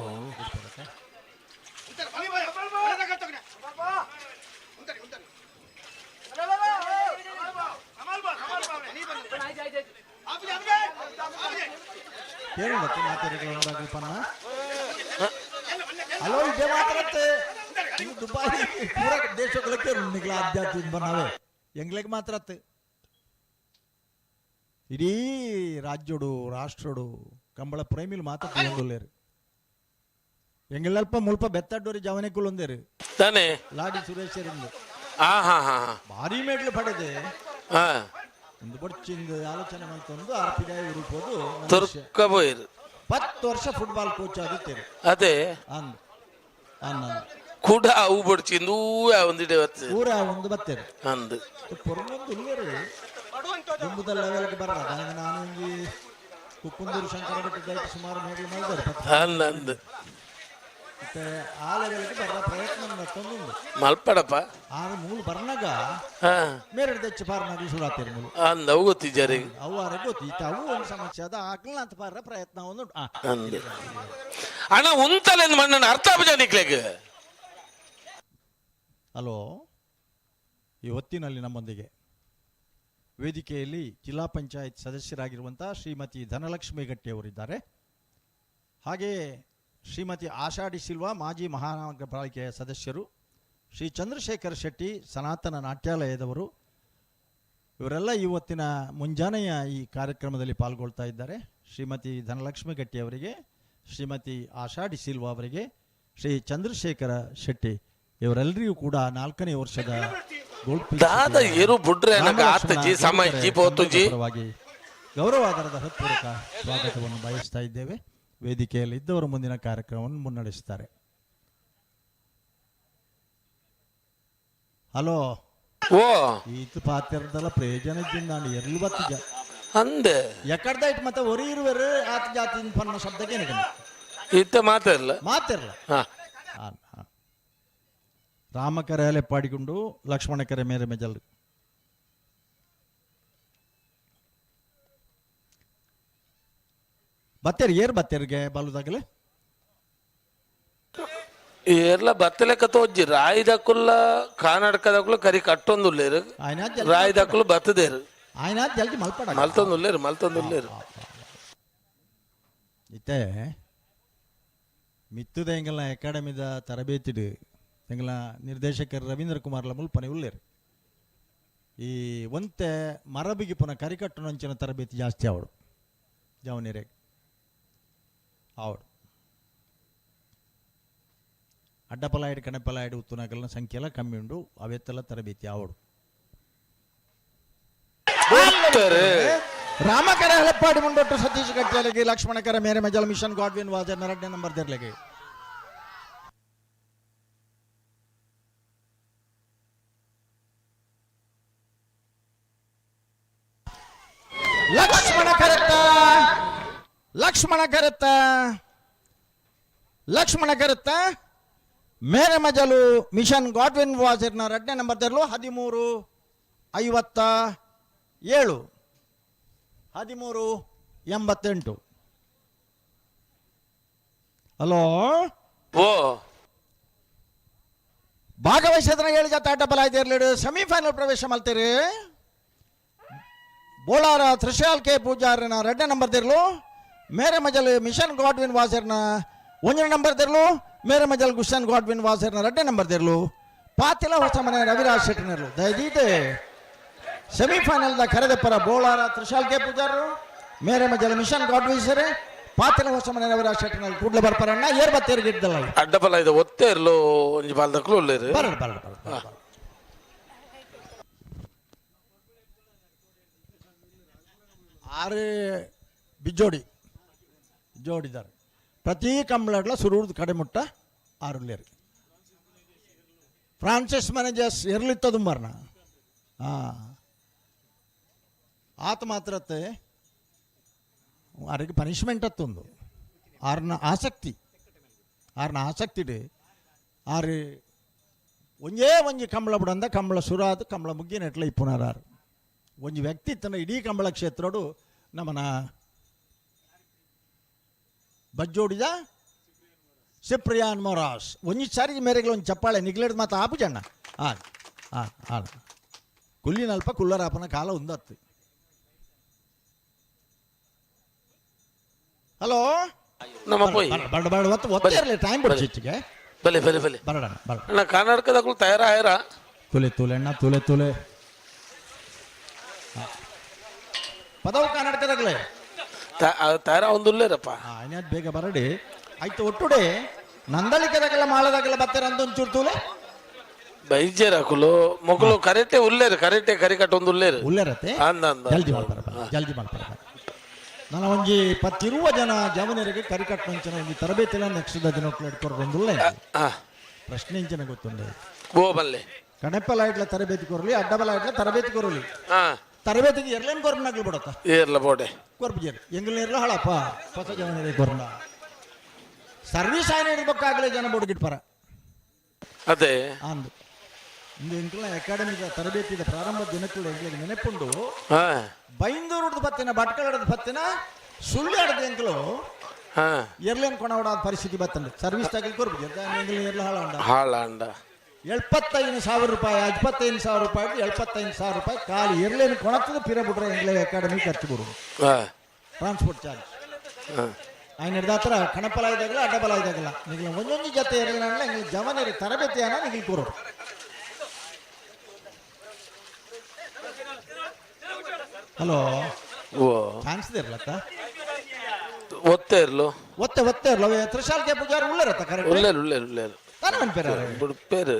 ಕೇಳುತ್ತೆ ಮಾತಾಡಿಗಳು ಒಂದಾಗಲಿ ಪನ್ನ. ಹಲೋ, ಇದೇ ಮಾತ್ರತ್ತೆ. ಇದು ದುಬೈ ಪೂರ ದೇಶಗಳ ಕೇಳು ನಿಗ್ಲ ಆಧ್ಯಾತ್ಮ ಬನ್ನವೇ ಎಂಗ್ಲೆಗ್ ಮಾತ್ರ ಇಡೀ ರಾಜ್ಯೋಡು ರಾಷ್ಟ್ರೋಡು ಕಂಬಳ ಪ್ರೇಮಿಲು ಮಾತ್ರ ತಿಳಿಯೊಂದುಲ್ಲೇರು. ಎಂಗಲಲ್ಪ ಮುಲ್ಪ ಬೆತ್ತಡ್ಡೋರಿ ಜವನೆಕ್ಕುಲು ಒಂದೇರು. ತಾನೆ. ಲಾಡಿ ಸುರೇಶರಿಂದ. ಹಾ ಹಾ ಹಾ. ಭಾರಿ ಮೇಡ್ಲು ಪಡೆದೆ. ಹಾ. ಒಂದು ಬೊಡ್ಚಿಂದು ಆಲೋಚನೆ ಮಂತೊಂದು ಆರ್ಪಿದಾಯ ಉರುಪೋದು. ತುರ್ಕ ಬೋಯಿರು. 10 ವರ್ಷ ಫುಟ್ಬಾಲ್ ಕೋಚ್ ಆಗುತ್ತೇರು. ಅದೇ. ಅಂದ್ ಅಂದ್. ಕುಡ ಅವು ಬೊಡ್ಚಿಂದು ಒಂದಿಡೆ ಬತ್ತು. ಊರ ಒಂದು ಬತ್ತೇರು. ಅಂದ್. ಪೊರ್ಮೊಂದು ಉಲ್ಲೇರು ದುಂಬುದ ಲೆವೆಲ್ಗೆ ಬರಲ್ಲ. ನನಗೆ ನಾನು ಒಂಜಿ ಕುಕ್ಕುಂದೂರು ಶಂಕರ ಬೆಟ್ಟದ ಸುಮಾರು ಮೇಡಲ್ ಮಲ್ದಾರೆ. ಅಂದ್ ಅಂದ್. ಮತ್ತೆ ಆ ಲೆವೆಲ್ಗೆ ಬರ ಪ್ರಯತ್ನ ಮತ್ತೊಂದು ಮಲ್ಪಡಪ್ಪ. ಆರು ಮೂಲು ಬರ್ನಾಗ ಹಾ. ಮೇರೆಡ್ ದಚ್ಚ ಪಾರ್ನಾಗ ಸುರಾತೇರು ಮೂಲು. ಅಂದ್, ಅವು ಗೊತ್ತಿದ್ದಾರೆ. ಅವು ಆರೆ ಗೊತ್ತು ಈತ. ಅವು ಒಂದು ಸಮಸ್ಯೆ ಅದ ಹಾಕ್ಲ ಅಂತ ಪಾರ ಪ್ರಯತ್ನ ಒಂದು ಆ. ಅಂದ್. ಅಣ್ಣ ಉಂತಲೆಂದು ಮಣ್ಣನ್ನು ಅರ್ಥ ಆಪುಜ ನಿಕ್ಲೆಗ್. ಹಲೋ. ಈ ಹೊತ್ತಿನಲ್ಲಿ ನಮ್ಮೊಂದಿಗೆ ವೇದಿಕೆಯಲ್ಲಿ ಜಿಲ್ಲಾ ಪಂಚಾಯತ್ ಸದಸ್ಯರಾಗಿರುವಂಥ ಶ್ರೀಮತಿ ಧನಲಕ್ಷ್ಮಿ ಗಟ್ಟಿಯವರಿದ್ದಾರೆ. ಹಾಗೆಯೇ ಶ್ರೀಮತಿ ಆಷಾಢಿ ಸಿಲ್ವಾ, ಮಾಜಿ ಮಹಾನಗರ ಪಾಲಿಕೆಯ ಸದಸ್ಯರು, ಶ್ರೀ ಚಂದ್ರಶೇಖರ್ ಶೆಟ್ಟಿ, ಸನಾತನ ನಾಟ್ಯಾಲಯದವರು, ಇವರೆಲ್ಲ ಇವತ್ತಿನ ಮುಂಜಾನೆಯ ಈ ಕಾರ್ಯಕ್ರಮದಲ್ಲಿ ಪಾಲ್ಗೊಳ್ತಾ ಇದ್ದಾರೆ. ಶ್ರೀಮತಿ ಧನಲಕ್ಷ್ಮಿ ಗಟ್ಟಿಯವರಿಗೆ, ಶ್ರೀಮತಿ ಆಷಾಢಿ ಸಿಲ್ವಾ ಅವರಿಗೆ, ಶ್ರೀ ಚಂದ್ರಶೇಖರ ಶೆಟ್ಟಿ ಇವರೆಲ್ಲರಿಗೂ ಕೂಡ 4ನೇ ವರ್ಷದ ಗೋಲ್ಡ್ ಪಿಚ್ ದಾದ ಏರು ಬುಡ್ರೆ ನನಗೆ ಆತಜಿ ಸಮ ಜೀಪ ಹೊತ್ತುಜಿ. ಪರವಾಗಿ ಗೌರವಾದರದ ಹೃತ್ಪೂರ್ವಕ ಸ್ವಾಗತವನ್ನು ಬಯಸ್ತಾ ಇದ್ದೇವೆ. ವೇದಿಕೆಯಲ್ಲಿ ಇದ್ದವರು ಮುಂದಿನ ಕಾರ್ಯಕ್ರಮವನ್ನು ಮುನ್ನಡೆಸುತ್ತಾರೆ. ಹಲೋ. ಓ. ಈತ ಪಾತ್ರದಲ್ಲ ಪ್ರಯೋಜನ ಜಿಂದಾಂಡು ಎರ್ಲು ಬತ್ತಿಜ. ಅಂದೆ. ಎಕ್ಕಡ್ದ it ಮತ್ತೆ ಒರಿ ಇರುವರು ಆತ ಜಾತಿ ಪನ್ನ ಶಬ್ದಕ್ಕೆ ಏನಕ್ಕೆ. ಇತ್ತ ಮಾತಾಡಲ್ಲ. ಮಾತಿರಲ್ಲ. ಹಾ. ರಾಮಕರೆ ಅಲೆಪ್ಪಾಡಿಕೊಂಡು ಲಕ್ಷ್ಮಣಕರೆ ಮೇರೆ ಮೆಜಲ್. ಬತ್ತೇರು ಏರ್ ಬತ್ತೇರಿಗೆ ಬಲುದಾಗಲೆ. ಏರ್ಲ ಬತ್ತಲೆಕ್ಕ ತೋಜ್ಜಿ ರಾಯಿದಕ್ಕುಲ್ಲ ಕರ್ನಾಟಕದಕ್ಕುಲ್ಲ ಕರಿ ಕಟ್ಟೊಂದುಲ್ಲೇರು. ఆయన ರಾಯಿದಕ್ಕುಲು ಬತ್ತದೇರು. ఆయన ಜಲ್ದಿ ಮಲ್ಪಡ. ಮಲ್ತೊಂದುಲ್ಲೇರು ಮಲ್ತೊಂದುಲ್ಲೇರು. ಇತ್ತೆ ಮಿತ್ತುದ ಎಂಗಲ್ನ ಅಕಾಡೆಮಿದ ತರಬೇತಿಡು ಎಂಗಲ ನಿರ್ದೇಶಕರು ರವೀಂದ್ರ ಕುಮಾರ್ಲ ಮುಲ್ಪನೆ ಉಲ್ಲೇರು. ಈ ಒಂತೆ ಮರಬಿಗೆ ಪುನಃ ಕರಿಕಟ್ಟುನಂಚಿನ ತರಬೇತಿ ಜಾಸ್ತಿ ಅವಳು. ಜವನಿರೆ ಆವಡು ಅಡ್ಡಪಲಾಯ್ಡು ಕಣಪಲಾಯ್ಡು ಉತ್ತುನಕಲ್ನ ಸಂಖ್ಯೆಲ ಕಮ್ಮಿ ಉಂಡು ಅವೆತ್ತೆಲ್ಲ ತರಬೇತಿ ಆವಡು. ರಾಮಕರ ಹಲಪ್ಪಾಡಿ ಮುಂಡೊಟ್ಟು ಸತೀಶ್ ಕಟ್ಟಿಯಲಿಗೆ ಲಕ್ಷ್ಮಣಕರ ಮೇರೆ ಮಜಲ್ ಮಿಷನ್ ಗಾಡ್ವಿನ್ ವಾಜರ್ ನರಡ್ನೇ ನಂಬರ್ ದಿರ್ಲಿಗೆ. ಲಕ್ಷ್ಮಣ ಕರೆತ್ತ, ಲಕ್ಷ್ಮಣ ಕರೆತ್ತ, ಲಕ್ಷ್ಮಣ ಕರೆತ್ತ ಮೇರೆ ಮಜಲು ಮಿಷನ್ ಗಾಡ್ವಿನ್ ವಾಜರ್ನ ರಡ್ನೇ ನಂಬರ್ ತೆರಲು 13:57, 13:88. ಹಲೋ. ಓ. ಭಾಗವಹಿಸಿದ್ರೆ ಏಳು ಜೊತೆ ಆಟ ಬಲ ಇರಲಿಡು ಸೆಮಿಫೈನಲ್ ಪ್ರವೇಶ ಮಲ್ತೀರಿ. ಬೋಳಾರ ತ್ರಿಶಾಲ್ ಕೆ ಪೂಜಾರನ ಎರಡನೇ ನಂಬರ್ ತಿರ್ಲು, ಮೇರೆ ಮಜಲ್ ಮಿಷನ್ ಗಾಡ್ವಿನ್ ವಾಸರ್ನ ಒಂದನೇ ನಂಬರ್ ತಿರ್ಲು, ಮೇರೆ ಮಜಲ್ ಗುಷನ್ ಗಾಡ್ವಿನ್ ವಾಸರ್ನ ಎರಡನೇ ನಂಬರ್ ತಿರ್ಲು, ಪಾತಿಲ ಹೊಸ ಮನೆ ರವಿರಾಜ್ ಶೆಟ್ಟರ್ನರ್ಲು. ದಯದೀತೆ ಸೆಮಿಫೈನಲ್ the ಕರೆದಪ್ಪರ ಬೋಳಾರ ತ್ರಿಶಾಲ್ ಕೆ ಪೂಜಾರರು, ಮೇರೆ ಮಜಲ್ ಮಿಷನ್ ಗಾಡ್ವಿನ್ ಪಾತಿಲ ಹೊಸ ಮನೆ ರವಿರಾಜ್ ಶೆಟ್ಟರ್ನಲ್ಲಿ ಕೂಡ್ಲೆ ಬರ್ಪರಣ್ಣ ಏರ್ ಬತ್ತೇರು ಗಿಡ್ದಲ್ಲ. ಅಡ್ಡಪಲ ಇದು ಒತ್ತೆ ಇರ್ಲು ಒಂಜಿ ಬಾಲ್ದಕ್ಲು ಉಲ್ಲೇರು. ಬರಡು ಬರಡು ಬರಡು ಬರಡು. ಆರು ಬಿಜೋಡಿ ಜೋಡಿದ್ದಾರೆ ಪ್ರತಿ ಕಂಬಳಡ್ಲ ಸುರೂರ್ದ ಕಡೆ ಮುಟ್ಟ ಆರುಲ್ಲೇರು. ಫ್ರಾನ್ಸಿಸ್ ಮ್ಯಾನೇಜರ್ಸ್ ಎರ್ಲಿತ್ತದು ಮರ್ನ ಹಾಂ ಆತ ಮಾತ್ರತ್ತೆ ಅವರಿಗೆ ಪನಿಷ್ಮೆಂಟ್ ಅತ್ತೊಂದು ಆರ್ನ ಆಸಕ್ತಿ ಆರ್ನ ಆಸಕ್ತಿ ಆರು ಒಂಜೇ ಒಂಜಿ ಕಂಬಳ ಬುಡಂದ ಕಂಬಳ ಸುರಾದ ಕಂಬಳ ಮುಗ್ಗಿನ ಎಟ್ಲ ಇಪ್ಪುನಾರು ಒಂಜಿ ವ್ಯಕ್ತಿ ತನ್ನ ಇಡೀ ಕಂಬಳ ಕ್ಷೇತ್ರಡು ನಮ್ಮನ ಬಜ್ಜೋಡಿದ ಸಿಪ್ರಿಯಾನ್ ಮೊರಾಸ್. ಒಂಜಿ ಸಾರಿ ಮೇರೆಗೆ ಒಂದು ಚಪ್ಪಾಳೆ ನಿಗ್ಲೇಡ್ ಮಾತ ಆಪು ಜಣ್ಣ. ಆ ಆ ಆ ಕುಲ್ಲಿನಲ್ಪ ಕುಲ್ಲರಾಪನ ಕಾಲ ಉಂದತ್ತು. ಹಲೋ. ನಮ್ಮ ಪೋಯಿ. ಬಡ ಬಡ ಒತ್ತು ಒತ್ತೇ ಇರಲಿ ಟೈಮ್ ಬಿಡ್ಸಿ ಹೆಚ್ಚಿಗೆ. ಬಲೆ ಬಲೆ ಬಲೆ. ಬರಡಣ ಬರ. ಅಣ್ಣ ಕರ್ನಾಟಕದಕ್ಕೂ ತಯಾರಾಯರ. ತುಲೆ ತುಲೆ ಅಣ್ಣ ತುಲೆ ತುಲೆ. ಪದವು ಕರ್ನಾಟಕದಾಗಲೇ ತಯಾರ ಒಂದು ಉಲ್ಲೇರಪ್ಪ. ಆಯ್ತು ಬೇಗ ಬರಡಿ ಆಯ್ತು ಒಟ್ಟುಡೆ ನಂದಳಿಕೆದಾಗೆಲ್ಲ ಮಾಳದಾಗೆಲ್ಲ ಬರ್ತಾರೆ ಅಂತ ಒಂಚೂರು ತೂಲೆ. ಬೈಜೇರ ಕುಲು ಮೊಗಲು ಕರೆಟೆ ಉಲ್ಲೇರು ಕರೆಟೆ ಕರಿಕಟ್ಟ ಒಂದು ಉಲ್ಲೇರು. ಉಲ್ಲೇರತ್ತೆ. ಅಂದ ಅಂದ. ಜಲ್ದಿ ಮಾಡ್ಬಾರ ಜಲ್ದಿ ಮಾಡ್ಬಾರ. ನಾನು ಒಂಜಿ ಪತ್ತಿರುವ ಜನ ಜವನರಿಗೆ ಕರಿಕಟ್ಟಂಚಿನ ಒಂಜಿ ತರಬೇತಿ ನೆಕ್ಸ್ಟ್ ದಿನ ಇಟ್ಕೊರ್ ಒಂದು ಪ್ರಶ್ನೆ ಇಂಚಿನ ಗೊತ್ತುಂಡು. ಓ ಬಲ್ಲೆ. ಕಣಪ್ಪಲ ಇಟ್ಲ ತರಬೇತಿ ಕೊರಲಿ ಅಡ್ಡಬಲ ಇಟ್ಲ ತರಬೇತಿ ಕೊರಲಿ. ತರಬೇತಿಗೆ ಎರ್ಲೇನ್ ಕೊರ್ನಾಗ್ಲಿ ಬಿಡತ್ತ. ಏರ್ಲ ಬೋಡೆ. ಕೊರ್ಬು ಎಂಗಲ್ ನೇರ್ಲ ಹಳಪ್ಪ ಹೊಸ ಜವನರಿಗೆ ಕೊರ್ನ ಸರ್ವಿಸ್ ಆಯ್ನ ಇಡ್ಬೇಕಾಗ್ಲೇ ಜನ ಬೋಡ್ಗಿಟ್ಪಾರ. ಅದೇ. ಅಂದು ಇಂದು ಎಂಕಲ್ನ ಅಕಾಡೆಮಿದ ತರಬೇತಿದ ಪ್ರಾರಂಭ ದಿನಕ್ಕೂ ಎಂಕ್ಲಿಗೆ ನೆನಪುಂಡು. ಬೈಂದೂರುಡ್ದು ಬತ್ತಿನ ಭಟ್ಕಳದ ಬತ್ತಿನ ಸುಳ್ಳು ಆಡದ ಎಂಕಲು ಎರ್ಲೇನ್ ಕೊಣವಡ ಪರಿಸ್ಥಿತಿ ಬತ್ತಂಡು ಸರ್ವಿಸ್ ತಗಲಿ ಕೊರ್ಬು ಎಂಗ್ಲ ಎರ್ಲ ಹಾಳಂಡ. ಹಾಳಂಡ. 75,000 ರೂಪಾಯಿ 25,000 ರೂಪಾಯಿ 75,000 ರೂಪಾಯಿ ಖಾಲಿ ಎರ್ಲೇನು ಕೊಣತದ ಪಿರ ಬಿಟ್ರೆ ಎಂಗ್ಲೇ ಅಕಾಡೆಮಿ ಖರ್ಚು ಬರು. Transport charge. ఆయన ಹಿಡ್ದಾತ್ರ ಕಣಪಲ ಇದ್ದಾಗಲ್ಲ ಅಡ್ಡಬಲ ಇದ್ದಾಗಲ್ಲ ನಿಗ್ಲ ಒಂದೊಂದು ಜೊತೆ ಇರಲಿಲ್ಲ ಎಂಗ್ಲ ಜವನರಿ ತರಬೇತಿಯನ್ನ ನಿಗ್ಲಿ ಕೊರು. ಹಲೋ. ಓ. ಚಾನ್ಸ್ ಇರ್ಲತ್ತ. ಒತ್ತೆ ಇರ್ಲು. ಒತ್ತೆ ಒತ್ತೆ ಇರ್ಲು ಅವೆ ತ್ರಿಶಾಲ್ ಕೆ ಪೂಜಾರಿ ಉಳ್ಳರತ್ತ ಕರೆಕ್ಟ್. ಉಲ್ಲೇರು ಉಲ್ಲೇರು ಉಲ್ಲೇರು. ತಾನೇ ಮನ್ಪೇರ. ಬುಡ್ಪೇರು.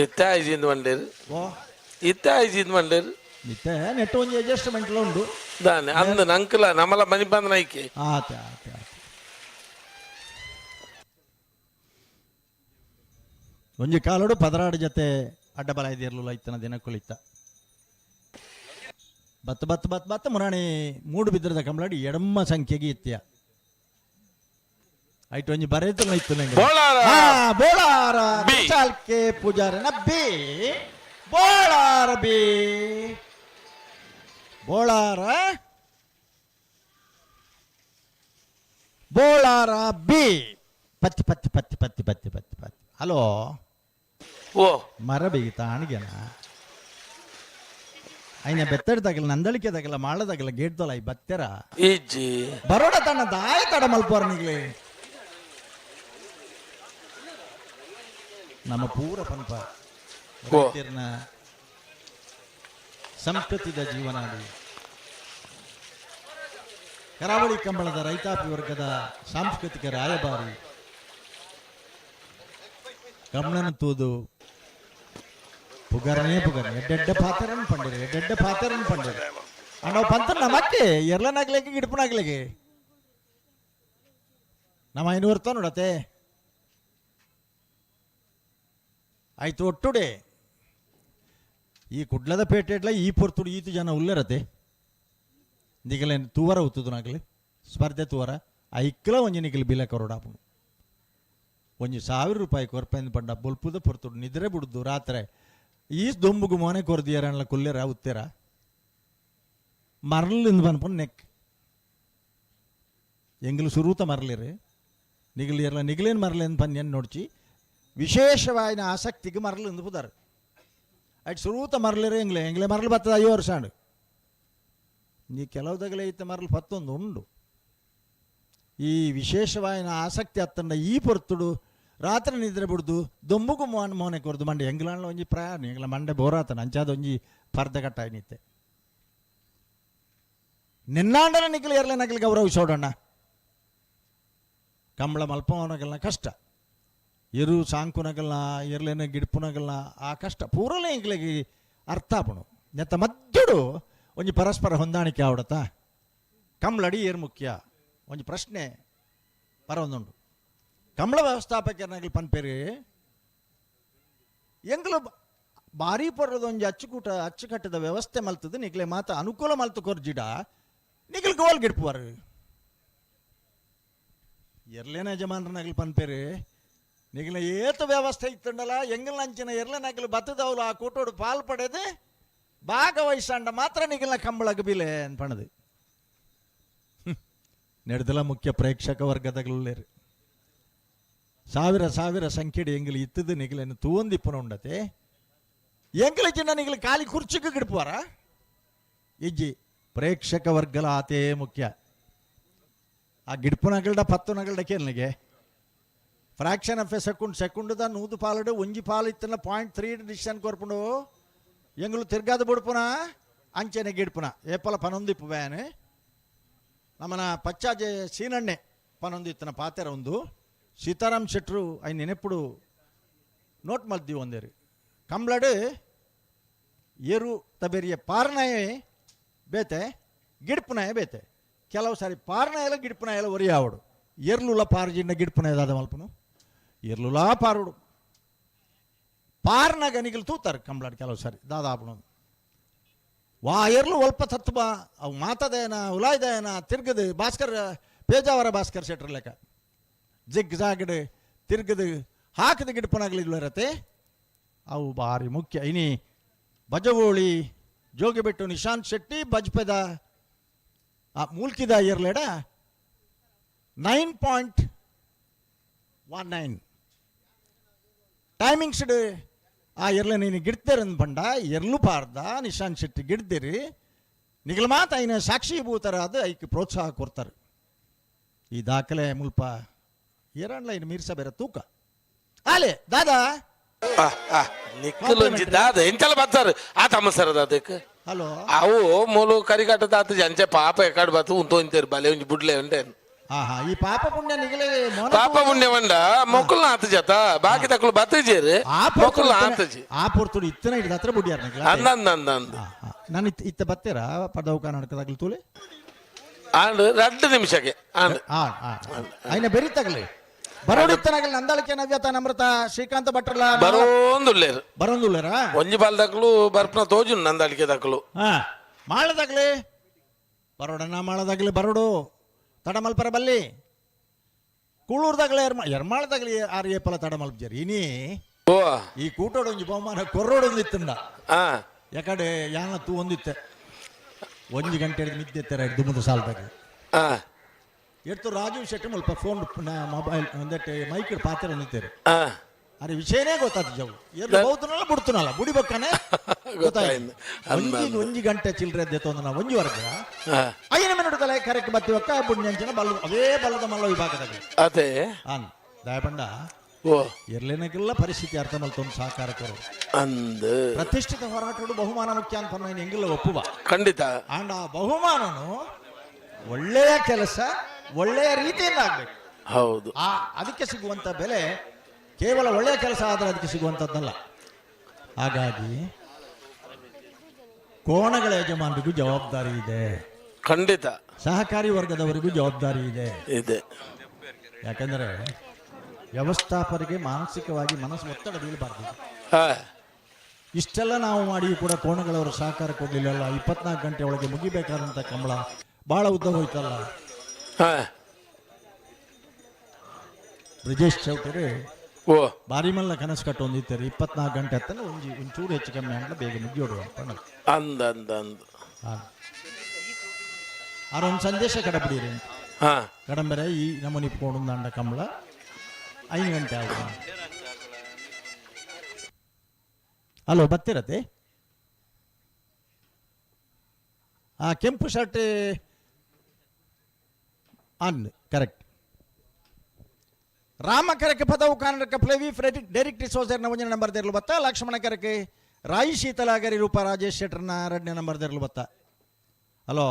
ಇತ್ತೆ ಆಯ್ಜಿಂದ ಮಂಡೇರು. ಓ. ಇತ್ತೆ ಆಯ್ಜಿಂದ ಮಂಡೇರು. ಇತ್ತೆ ನೆಟ್ ಒಂಜಿ ಅಡ್ಜಸ್ಟ್ಮೆಂಟ್ ಉಂಡು. ದಾನೆ ಅಂದ ನಂಕಲ ನಮ್ಮಲ ಮನಿ ಬಂದ ನೈಕೆ. ಆತ ಆತ ಆತ ಒಂಜಿ ಕಾಲಡು ಪದರಾಡು ಜೊತೆ ಅಡ್ಡಬಲ ಇದಿರ್ಲಿಲ್ಲ ಇತ್ತನ ದಿನಕ್ಕುಲಿತ್ತ ಬತ್ ಬತ್ ಬತ್ ಬತ್ ಮುರಾಣಿ ಮೂಡು ಬಿದ್ರದ ಕಂಬಳಾಡಿ ಎಡಮ್ಮ ಸಂಖ್ಯೆಗೆ ಇತ್ಯ ಐಟ್ ಒಂಜಿ ಬರೇತನ ಇತ್ತು ನಂಗೆ. ಬೋಳಾರ. ಬೋಳಾರ. ಬಿ. ಚಾಲ್ಕೆ ಪೂಜಾರನ B Bolar B Bolar Bolar B ಪತ್ತಿ ಪತ್ತಿ ಪತ್ತಿ ಪತ್ತಿ ಪತ್ತಿ ಪತ್ತಿ ಪತ್ತಿ. ಹಲೋ. ಓ. ಮರ ಬೇಗಿತ ಅಣಿಗೆನ ಐನ ಬೆತ್ತಡ್ದಾಗಲ್ಲ ನಂದಳಿಕೆದಾಗಲ್ಲ ಮಾಳದಾಗಲ್ಲ ಗೇಟ್ದಲ್ಲ ಈ ಬತ್ತೆರ. ಇಜ್ಜಿ. ಬರೋಡ ತನ್ನ ದಾಯ ತಡ ಮಲ್ಪೋರ್ ನಿಗ್ಲಿ ನಮ್ಮ ಪೂರ ಪನ್ಪ. ಓ. ರೈತೆರ್ನ ಸಂಸ್ಕೃತಿದ ಜೀವನಾಡಿ. ಕರಾವಳಿ ಕಂಬಳದ ರೈತಾಪಿ ವರ್ಗದ ಸಾಂಸ್ಕೃತಿಕ ರಾಯಭಾರಿ ಕಮಲನ ತೂದು ಪುಗರನೇ ಪುಗರನೆ ಎಡ್ಡೆಡ್ಡ ಪಾತ್ರನ್ ಪಂಡಿರು, ಎಡ್ಡೆಡ್ಡ ಪಾತ್ರನ್ ಪಂಡಿರು. ಅಣ್ಣ ಪಂತ ನಮಕ್ಕೆ ಎರ್ಲನಾಗ್ಲಿಕ್ಕೆ ಗಿಡಪನಾಗ್ಲಿಕ್ಕೆ ನಮ್ಮ 500 ನೋಡತ್ತೆ ಆಯ್ತು ಒಟ್ಟುಡೆ. ಈ ಕುಡ್ಲದ ಪೇಟೆಡ್ಲ ಈ ಪೊರ್ತುಡು ಈತು ಜನ ಉಲ್ಲರತೆ ನಿಗಲೇನು ತೂವರ ಉತ್ತುದು ನಾಗಲಿ ಸ್ಪರ್ಧೆ ತೂವರ ಐಕ್ಲ ಒಂಜಿ ನಿಗಲು ಬಿಲ ಕೊರಡಾಪುನು ಒಂಜಿ 1000 ರೂಪಾಯಿ ಕೊರ್ಪೆಂದು ಪಂಡ ಬೊಲ್ಪುದ ಪೊರ್ತುಡು ನಿದ್ರೆ ಬಿಡುದು ರಾತ್ರೆ ಈ ದೊಂಬುಗು ಮೋನೆ ಕೊರ್ದಿಯರನ್ಲ ಕುಲ್ಲೆರ ಉತ್ತೆರ ಮರಲಿಂದ ಪನ್ಪುನ್ ನೆಕ್ ಎಂಗಲು ಸುರೂತ ಮರಲಿರು ನಿಗಲು ಎರ್ಲ ನಿಗಲೇನು ಮರಲೇನು ಪನ್ಯನ್ ನೋಡ್ಚಿ ವಿಶೇಷವಾಯಿನ ಆಸಕ್ತಿಗೆ ಮರಲಿಂದು ಪುದಾರು ಅಟ್ ಸುರೂತ ಮರಲಿರು ಎಂಗ್ಲೆ ಎಂಗ್ಲೆ ಮರಲು ಬರ್ತದ 5 ವರ್ಷ ಆಂಡ್ ನೀ ಕೆಲವುದಗಲೇ ಇತ್ತ ಮರಲು ಪತ್ತೊಂದು ಉಂಡು. ಈ ವಿಶೇಷವಾಯಿನ ಆಸಕ್ತಿ ಅತ್ತಂಡ ಈ ಪೊರ್ತುಡು ರಾತ್ರಿ ನಿದ್ರೆ ಬಿಡ್ದು ದೊಂಬುಗು ಮೋನ್ ಮೋನೆ ಕೊರ್ದು ಮಂಡೆ ಎಂಗ್ಲಾಂಡ್ಲ ಒಂಜಿ ಪ್ರಯಾಣ ಎಂಗ್ಲ ಮಂಡೆ ಬೋರಾತನ ಅಂಚಾದ ಒಂಜಿ ಪರ್ದೆ ಕಟ್ಟಾಯ್ನಿತ್ತೆ ನಿನ್ನಾಂಡಲ ನಿಖಲ್ ಎರ್ಲೆ ನಕಲಿ ಗೌರವಿಸೋಡಣ್ಣ ಕಂಬಳ ಮಲ್ಪವನಗಲ್ನ ಕಷ್ಟ ಎರು ಸಾಂಕುನಗಲ್ನ ಎರ್ಲೇನ ಗಿಡ್ಪುನಗಲ್ನ ಆ ಕಷ್ಟ ಪೂರಲೇ ಎಂಕ್ಲೆಗೆ ಅರ್ಥ ಆಪುಣು ನೆತ್ತ ಮಧ್ಯಡು ಒಂಜಿ ಪರಸ್ಪರ ಹೊಂದಾಣಿಕೆ ಆವಡತ ಕಂಬಳಡಿ ಏರ್ ಮುಖ್ಯ ಒಂಜಿ ಪ್ರಶ್ನೆ ಬರೊಂದುಂಡು. ಕಂಬಳ ವ್ಯವಸ್ಥಾಪಕರ್ನಗಲ್ ಪನ್ಪೇರು ಎಂಗ್ಲು ಭಾರಿ ಪೊರ್ಲದ ಒಂಜಿ ಅಚ್ಚುಕೂಟ ಅಚ್ಚುಕಟ್ಟದ ವ್ಯವಸ್ಥೆ ಮಲ್ತದ ನಿಕ್ಲೆ ಮಾತ ಅನುಕೂಲ ಮಲ್ತು ಕೊರ್ಜಿಡ ನಿಗಲ್ ಗೋಲ್ ಗಿಡ್ಪುವರು ಎರ್ಲೇನ ಯಜಮಾನ್ರನಗಲ್ ಪನ್ಪೇರು ನಿಗಲ ಏತ ವ್ಯವಸ್ಥೆ ಇತ್ತುಂಡಲ ಎಂಗಲ್ ಅಂಚಿನ ಎರ್ಲೆನಗಲು ಬತ್ತದವಲು ಆ ಕೂಟೋಡು ಪಾಲ್ ಪಡೆದು ಭಾಗವಹಿಸಂಡ ಮಾತ್ರ ನಿಗಲ್ನ ಕಂಬಳಗ ಬಿಲೆ ಅನ್ಪಣದು. ನೆಡ್ದಲ ಮುಖ್ಯ ಪ್ರೇಕ್ಷಕ ವರ್ಗದಗಲುಲ್ಲೇರು ಸಾವಿರ ಸಾವಿರ ಸಂಖ್ಯೆಡು ಎಂಗಲು ಇತ್ತದು ನಿಗಲನ್ನು ತೂವೊಂದಿಪ್ಪುನ ಉಂಡತೆ ಎಂಗಲ ಚಿನ್ನ ನಿಗಲು ಖಾಲಿ ಕುರ್ಚಿಗೆ ಗಿಡ್ಪುವಾರ ಇಜ್ಜಿ ಪ್ರೇಕ್ಷಕ ವರ್ಗಲ ಆತೇ ಮುಖ್ಯ. ಆ ಗಿಡ್ಪುನಗಲ್ಡ ಪತ್ತುನಗಲ್ಡ ಕೇಳ್ನಿಗೆ ಫ್ರಾಕ್ಷನ್ ಆಫ್ ಎ ಸೆಕೆಂಡ್ ಸೆಕೆಂಡ್ದ ನೂದು ಪಾಲಡು ಒಂಜಿ ಪಾಲು ಇತ್ತನ 0.3 ಡಿಸಿಷನ್ ಕೊರ್ಪುಂಡು ಎಂಗುಲು ತಿರ್ಗಾದ ಬುಡ್ಪುನ ಅಂಚನೆ ಗಿಡ್ಪುನ ಏಪಲ ಪನೊಂದಿಪ್ಪು ಬ್ಯಾನ್ ನಮ್ಮನ ಪಚ್ಚಾಜೆ ಸೀನಣ್ಣೆ ಪನೊಂದಿತ್ತನ ಪಾತೆರ ಒಂದು ಸೀತಾರಾಮ್ ಶೆಟ್ರು I ನೆನೆಪುಡು ನೋಟ್ ಮಲ್ದಿ ಒಂದೇರು ಕಂಬ್ಳಡು ಏರು ತಬೇರಿಯ ಪಾರ್ನಾಯೇ ಬೇತೆ ಗಿಡ್ಪುನಾಯ ಬೇತೆ ಕೆಲವು ಸಾರಿ ಪಾರ್ನಾಯಲ ಗಿಡ್ಪುನಾಯಲ ಒರಿಯಾವಡು ಎರ್ಲುಲ ಪಾರ್ಜಿಂಡ ಗಿಡ್ಪುನಾಯ ದಾದ ಮಲ್ಪನು ಎರ್ಲುಲಾ ಪಾರುಡು ಪಾರ್ನಾಗ ನಿಗಲು ತೂತಾರೆ ಕಂಬ್ಳಾಡ್ ಕೆಲವು ಸಾರಿ ದಾದಾಪುಣ ವಾ ಎರ್ಲು ಒಲ್ಪ ತತ್ವ ಅವು ಮಾತದೇನ ಉಲಾಯ್ದೇನ ತಿರ್ಗದು ಭಾಸ್ಕರ್ ಪೇಜಾವರ ಭಾಸ್ಕರ್ ಶೆಟ್ರ್ ಲೆಕ್ಕ ಜಿಗ್ ಜಾಗಡ್ ತಿರ್ಗದು ಹಾಕದ ಗಿಡಪನಾಗಲಿಲ್ಲ ಇರತ್ತೆ ಅವು ಭಾರಿ ಮುಖ್ಯ. ಇನಿ ಬಜವೋಳಿ ಜೋಗಿಬೆಟ್ಟು ನಿಶಾಂತ್ ಶೆಟ್ಟಿ ಬಜ್ಪೆದ ಆ ಮೂಲ್ಕಿದ ಇರ್ಲೇಡ 9.19 ಟೈಮಿಂಗ್ಸ್ ಆ ಎರ್ಲೆ ನೀನು ಗಿಡ್ತೇರಂದ್ ಪಂಡ ಎರ್ಲು ಪಾರ್ದ ನಿಶಾಂತ್ ಶೆಟ್ಟಿ ಗಿಡ್ದಿರಿ ನಿಗಲ ಮಾತ ಐನ ಸಾಕ್ಷೀಭೂತರ ಅದು ಐಕ್ ಪ್ರೋತ್ಸಾಹ ಕೊಡ್ತಾರೆ. ಈ ದಾಖಲೆ ಮುಲ್ಪ ಏರಣ್ಲ ಇನ್ನು ಮೀರ್ಸ ಬೇರೆ ತೂಕ ಆಲೆ ದಾದಾ ನಿಕ್ಕಲೊಂಜಿ ದಾದ ಎಂತೆಲ್ಲ ಬರ್ತಾರೆ ಆ ತಮ್ಮ ಸರ್ ಅದಕ್ಕೆ ಹಲೋ ಅವು ಮೂಲು ಕರಿಕಾಟ ತಾತ ಅಂಚೆ ಪಾಪ ಎಕ್ಕಡ್ ಬತ್ತು ಉಂತೊಂತೇರು ಬಲೆ ಒಂಜಿ ಬುಡ್ಲೆ ಉಂಟೆ. ಹಾ ಹಾ ಈ ಪಾಪ ಪುಣ್ಯ ನಿಗಲೇ ಮೋನ ಪಾಪ ಪುಣ್ಯ వంಡ ಮೊಕ್ಕಲ್ನ ಆತ ಜತ ಬಾಕಿ ತಕ್ಕಲು ಬತ್ತಜೇರು ಆ ಮೊಕ್ಕಲ್ನ ಆತಜಿ ಆ ಪೊರ್ತುಡು ಇತ್ತನ ಹಿಡಿದ ಹತ್ರ ಬುಡಿಯಾರ ನಿಗಲ ಅಂದ ಅಂದ ಅಂದ ಅಂದ ನಾನು ಇತ್ತ ಬತ್ತೀರಾ ಪದವು ಕರ್ನಾಟಕದಾಗಲಿ ತೂಲೆ ಆಂಡ್ 2 ನಿಮಿಷಕ್ಕೆ ಆಂಡ್ ಆ ಆ ಐನ ಬೆರಿ ತಗಲಿ ಬರೋಡು ಇತ್ತನಾಗಲಿ ನಂದಾಳಿಕೆ ನವ್ಯತ ನಮ್ರತ ಶ್ರೀಕಾಂತ ಭಟ್ರಲ ಬರೋಂದುಲ್ಲೇರು ಬರೋಂದುಲ್ಲೇರಾ ಒಂಜಿ ಬಾಲ್ ದಕ್ಕಲು ಬರ್ಪನ ತೋಜುನ್ ನಂದಾಳಿಕೆ ದಕ್ಕಲು ಹಾ ಮಾಳದಾಗ್ಲಿ ಬರೋಡಣ್ಣ ಮಾಳದಾಗ್ಲಿ ಬರೋಡು ತಡಮಲ್ಪರ ಬಲ್ಲಿ ಕೂಳೂರ್ದಾಗ್ಲೆ ಎರ್ಮಾಳದಾಗ್ಲಿ ಆರು ಏಪಲ ತಡಮಲ್ಪಜರ್ ಇನಿ ಓ ಈ ಕೂಟೋಡು ಒಂಜಿ ಬಹುಮಾನ ಕೊರ್ರೋಡು ಒಂದು ಇತ್ತಂಡ ಆ ಯಾಕಡೆ ಯಾನ ತೂ ಒಂದಿತ್ತೆ ಒಂಜಿ ಗಂಟೆ ಹಿಡಿದು ಮಿದ್ದೆತ್ತರ ದುಮ್ಮದ ಸಾಲದಾಗ ಆ ಎಡ್ತು ರಾಜೀವ್ ಶೆಟ್ಟಿ ಮುಲ್ಪ ಫೋನ್ ಮೊಬೈಲ್ ಒಂದೆಟ್ಟೆ ಮೈಕ್ ಪಾತ್ರ ಒಂದಿತ್ತೇರು ಆ ಅರೆ ವಿಷಯನೇ ಗೊತ್ತಾಯ್ತು ಜವು ಎಲ್ಲಿ ಬೌತನಲ್ಲ ಬಿಡ್ತನಲ್ಲ ಬುಡಿ ಬಕ್ಕನೆ ಗೊತ್ತಾಯ್ತು ಅಂದ ಒಂಜಿ ಒಂಜಿ ಗಂಟೆ ಚಿಲ್ಲರೆ ಎದ್ದೆತ್ತೊಂದು ನಾವು ಒಂಜಿ ವರ್ಗ ಆ ಐನ ಮಿನಿಟ್ ಕರೆಕ್ಟ್ ಬತ್ತಿ ಒಕ್ಕ ಬುಡ್ನಂಚಿನ ಬಲ್ಲ ಅವೇ ಬಲ್ಲದ ಮಲ್ಲ ವಿಭಾಗದಾಗ ಅದೇ ಆನ್ ದಯಪಂಡ ಓ. ಎರ್ಲೆನಗೆಲ್ಲ ಪರಿಸ್ಥಿತಿ ಅರ್ಥ ಮಲ್ತೊಂದು ಸಹಕಾರ ಕೊರು. ಅಂದ್. ಪ್ರತಿಷ್ಠಿತ ಹೋರಾಟಗಳು ಬಹುಮಾನ ಮುಖ್ಯ ಅಂತ ನಾನು ಎಂಗೆಲ್ಲ ಒಪ್ಪುವ. ಖಂಡಿತ. ಅಂಡ್ ಆ ಬಹುಮಾನನು ಒಳ್ಳೆಯ ಕೆಲಸ ಒಳ್ಳೆಯ ರೀತಿಯಿಂದ ಆಗ್ಬೇಕು. ಹೌದು. ಆ ಅದಕ್ಕೆ ಸಿಗುವಂತ ಬೆಲೆ ಕೇವಲ ಒಳ್ಳೆಯ ಕೆಲಸ ಆದರೆ ಅದಕ್ಕೆ ಸಿಗುವಂಥದ್ದಲ್ಲ. ಹಾಗಾಗಿ ಕೋಣಗಳ ಯಜಮಾನರಿಗೂ ಜವಾಬ್ದಾರಿ ಇದೆ. ಖಂಡಿತ. ಸಹಕಾರಿ ವರ್ಗದವರಿಗೂ ಜವಾಬ್ದಾರಿ ಇದೆ. ಇದೆ. ಯಾಕಂದರೆ ವ್ಯವಸ್ಥಾಪರಿಗೆ ಮಾನಸಿಕವಾಗಿ ಮನಸ್ಸು ಒತ್ತಡ ಬೀಳಬಾರ್ದು. ಹಾ. ಇಷ್ಟೆಲ್ಲ ನಾವು ಮಾಡಿಯೂ ಕೂಡ ಕೋಣಗಳವರು ಸಹಕಾರ ಕೊಡಲಿಲ್ಲಲ್ಲ, 24 ಗಂಟೆ ಒಳಗೆ ಮುಗಿಬೇಕಾದಂಥ ಕಂಬಳ ಭಾಳ ಉದ್ದ ಹೋಯ್ತಲ್ಲ. ಹಾ. ಬ್ರಿಜೇಶ್ ಚೌಟರಿ ಓ. ಬಾರಿ ಮಲ್ಲ ಕನಸು ಕಟ್ಟೊಂದಿತ್ತಾರೆ 24 ಗಂಟೆ ಹತ್ತನ ಒಂಜಿ ಒಂಚೂರು ಹೆಚ್ಚು ಕಮ್ಮಿ ಆಗಲ್ಲ ಬೇಗ ಮುಗಿಯೋಡು ಅಂತ. ಅಂದ್ ಅಂದ್ ಅಂದ್. ಆರೊಂದು ಸಂದೇಶ ಕಡಬಿಡಿರಿ. ಹಾ. ಕಡಂಬರೆ ಈ ನಮ್ಮನಿ ಇಪ್ಕೊಂಡು ಅಂಡ ಕಂಬಳ 5 ಗಂಟೆ ಆಗ. ಹಲೋ, ಬರ್ತಿರತ್ತೆ? ಆ ಕೆಂಪು ಶರ್ಟ್ ಅನ್ ಕರೆಕ್ಟ್. ರಾಮ ಕರಕೆ ಪದವು ಕನ್ನಡಕ ಫ್ಲೆವಿ ಫ್ರೆಡಿಕ್ ಡೈರೆಕ್ಟ್ ಸೋಸರ್ನ ಒಂದನೇ ನಂಬರ್ ದೇರ್ಲು ಬತ್ತ. ಲಕ್ಷ್ಮಣ ಕರಕೆ ರಾಯಿ ಶೀತಲಾಗರಿ ರೂಪ ರಾಜೇಶ್ ಶೆಟ್ಟರ್ನ ಎರಡನೇ ನಂಬರ್ ದೇರ್ಲು ಬತ್ತ. ಹಲೋ.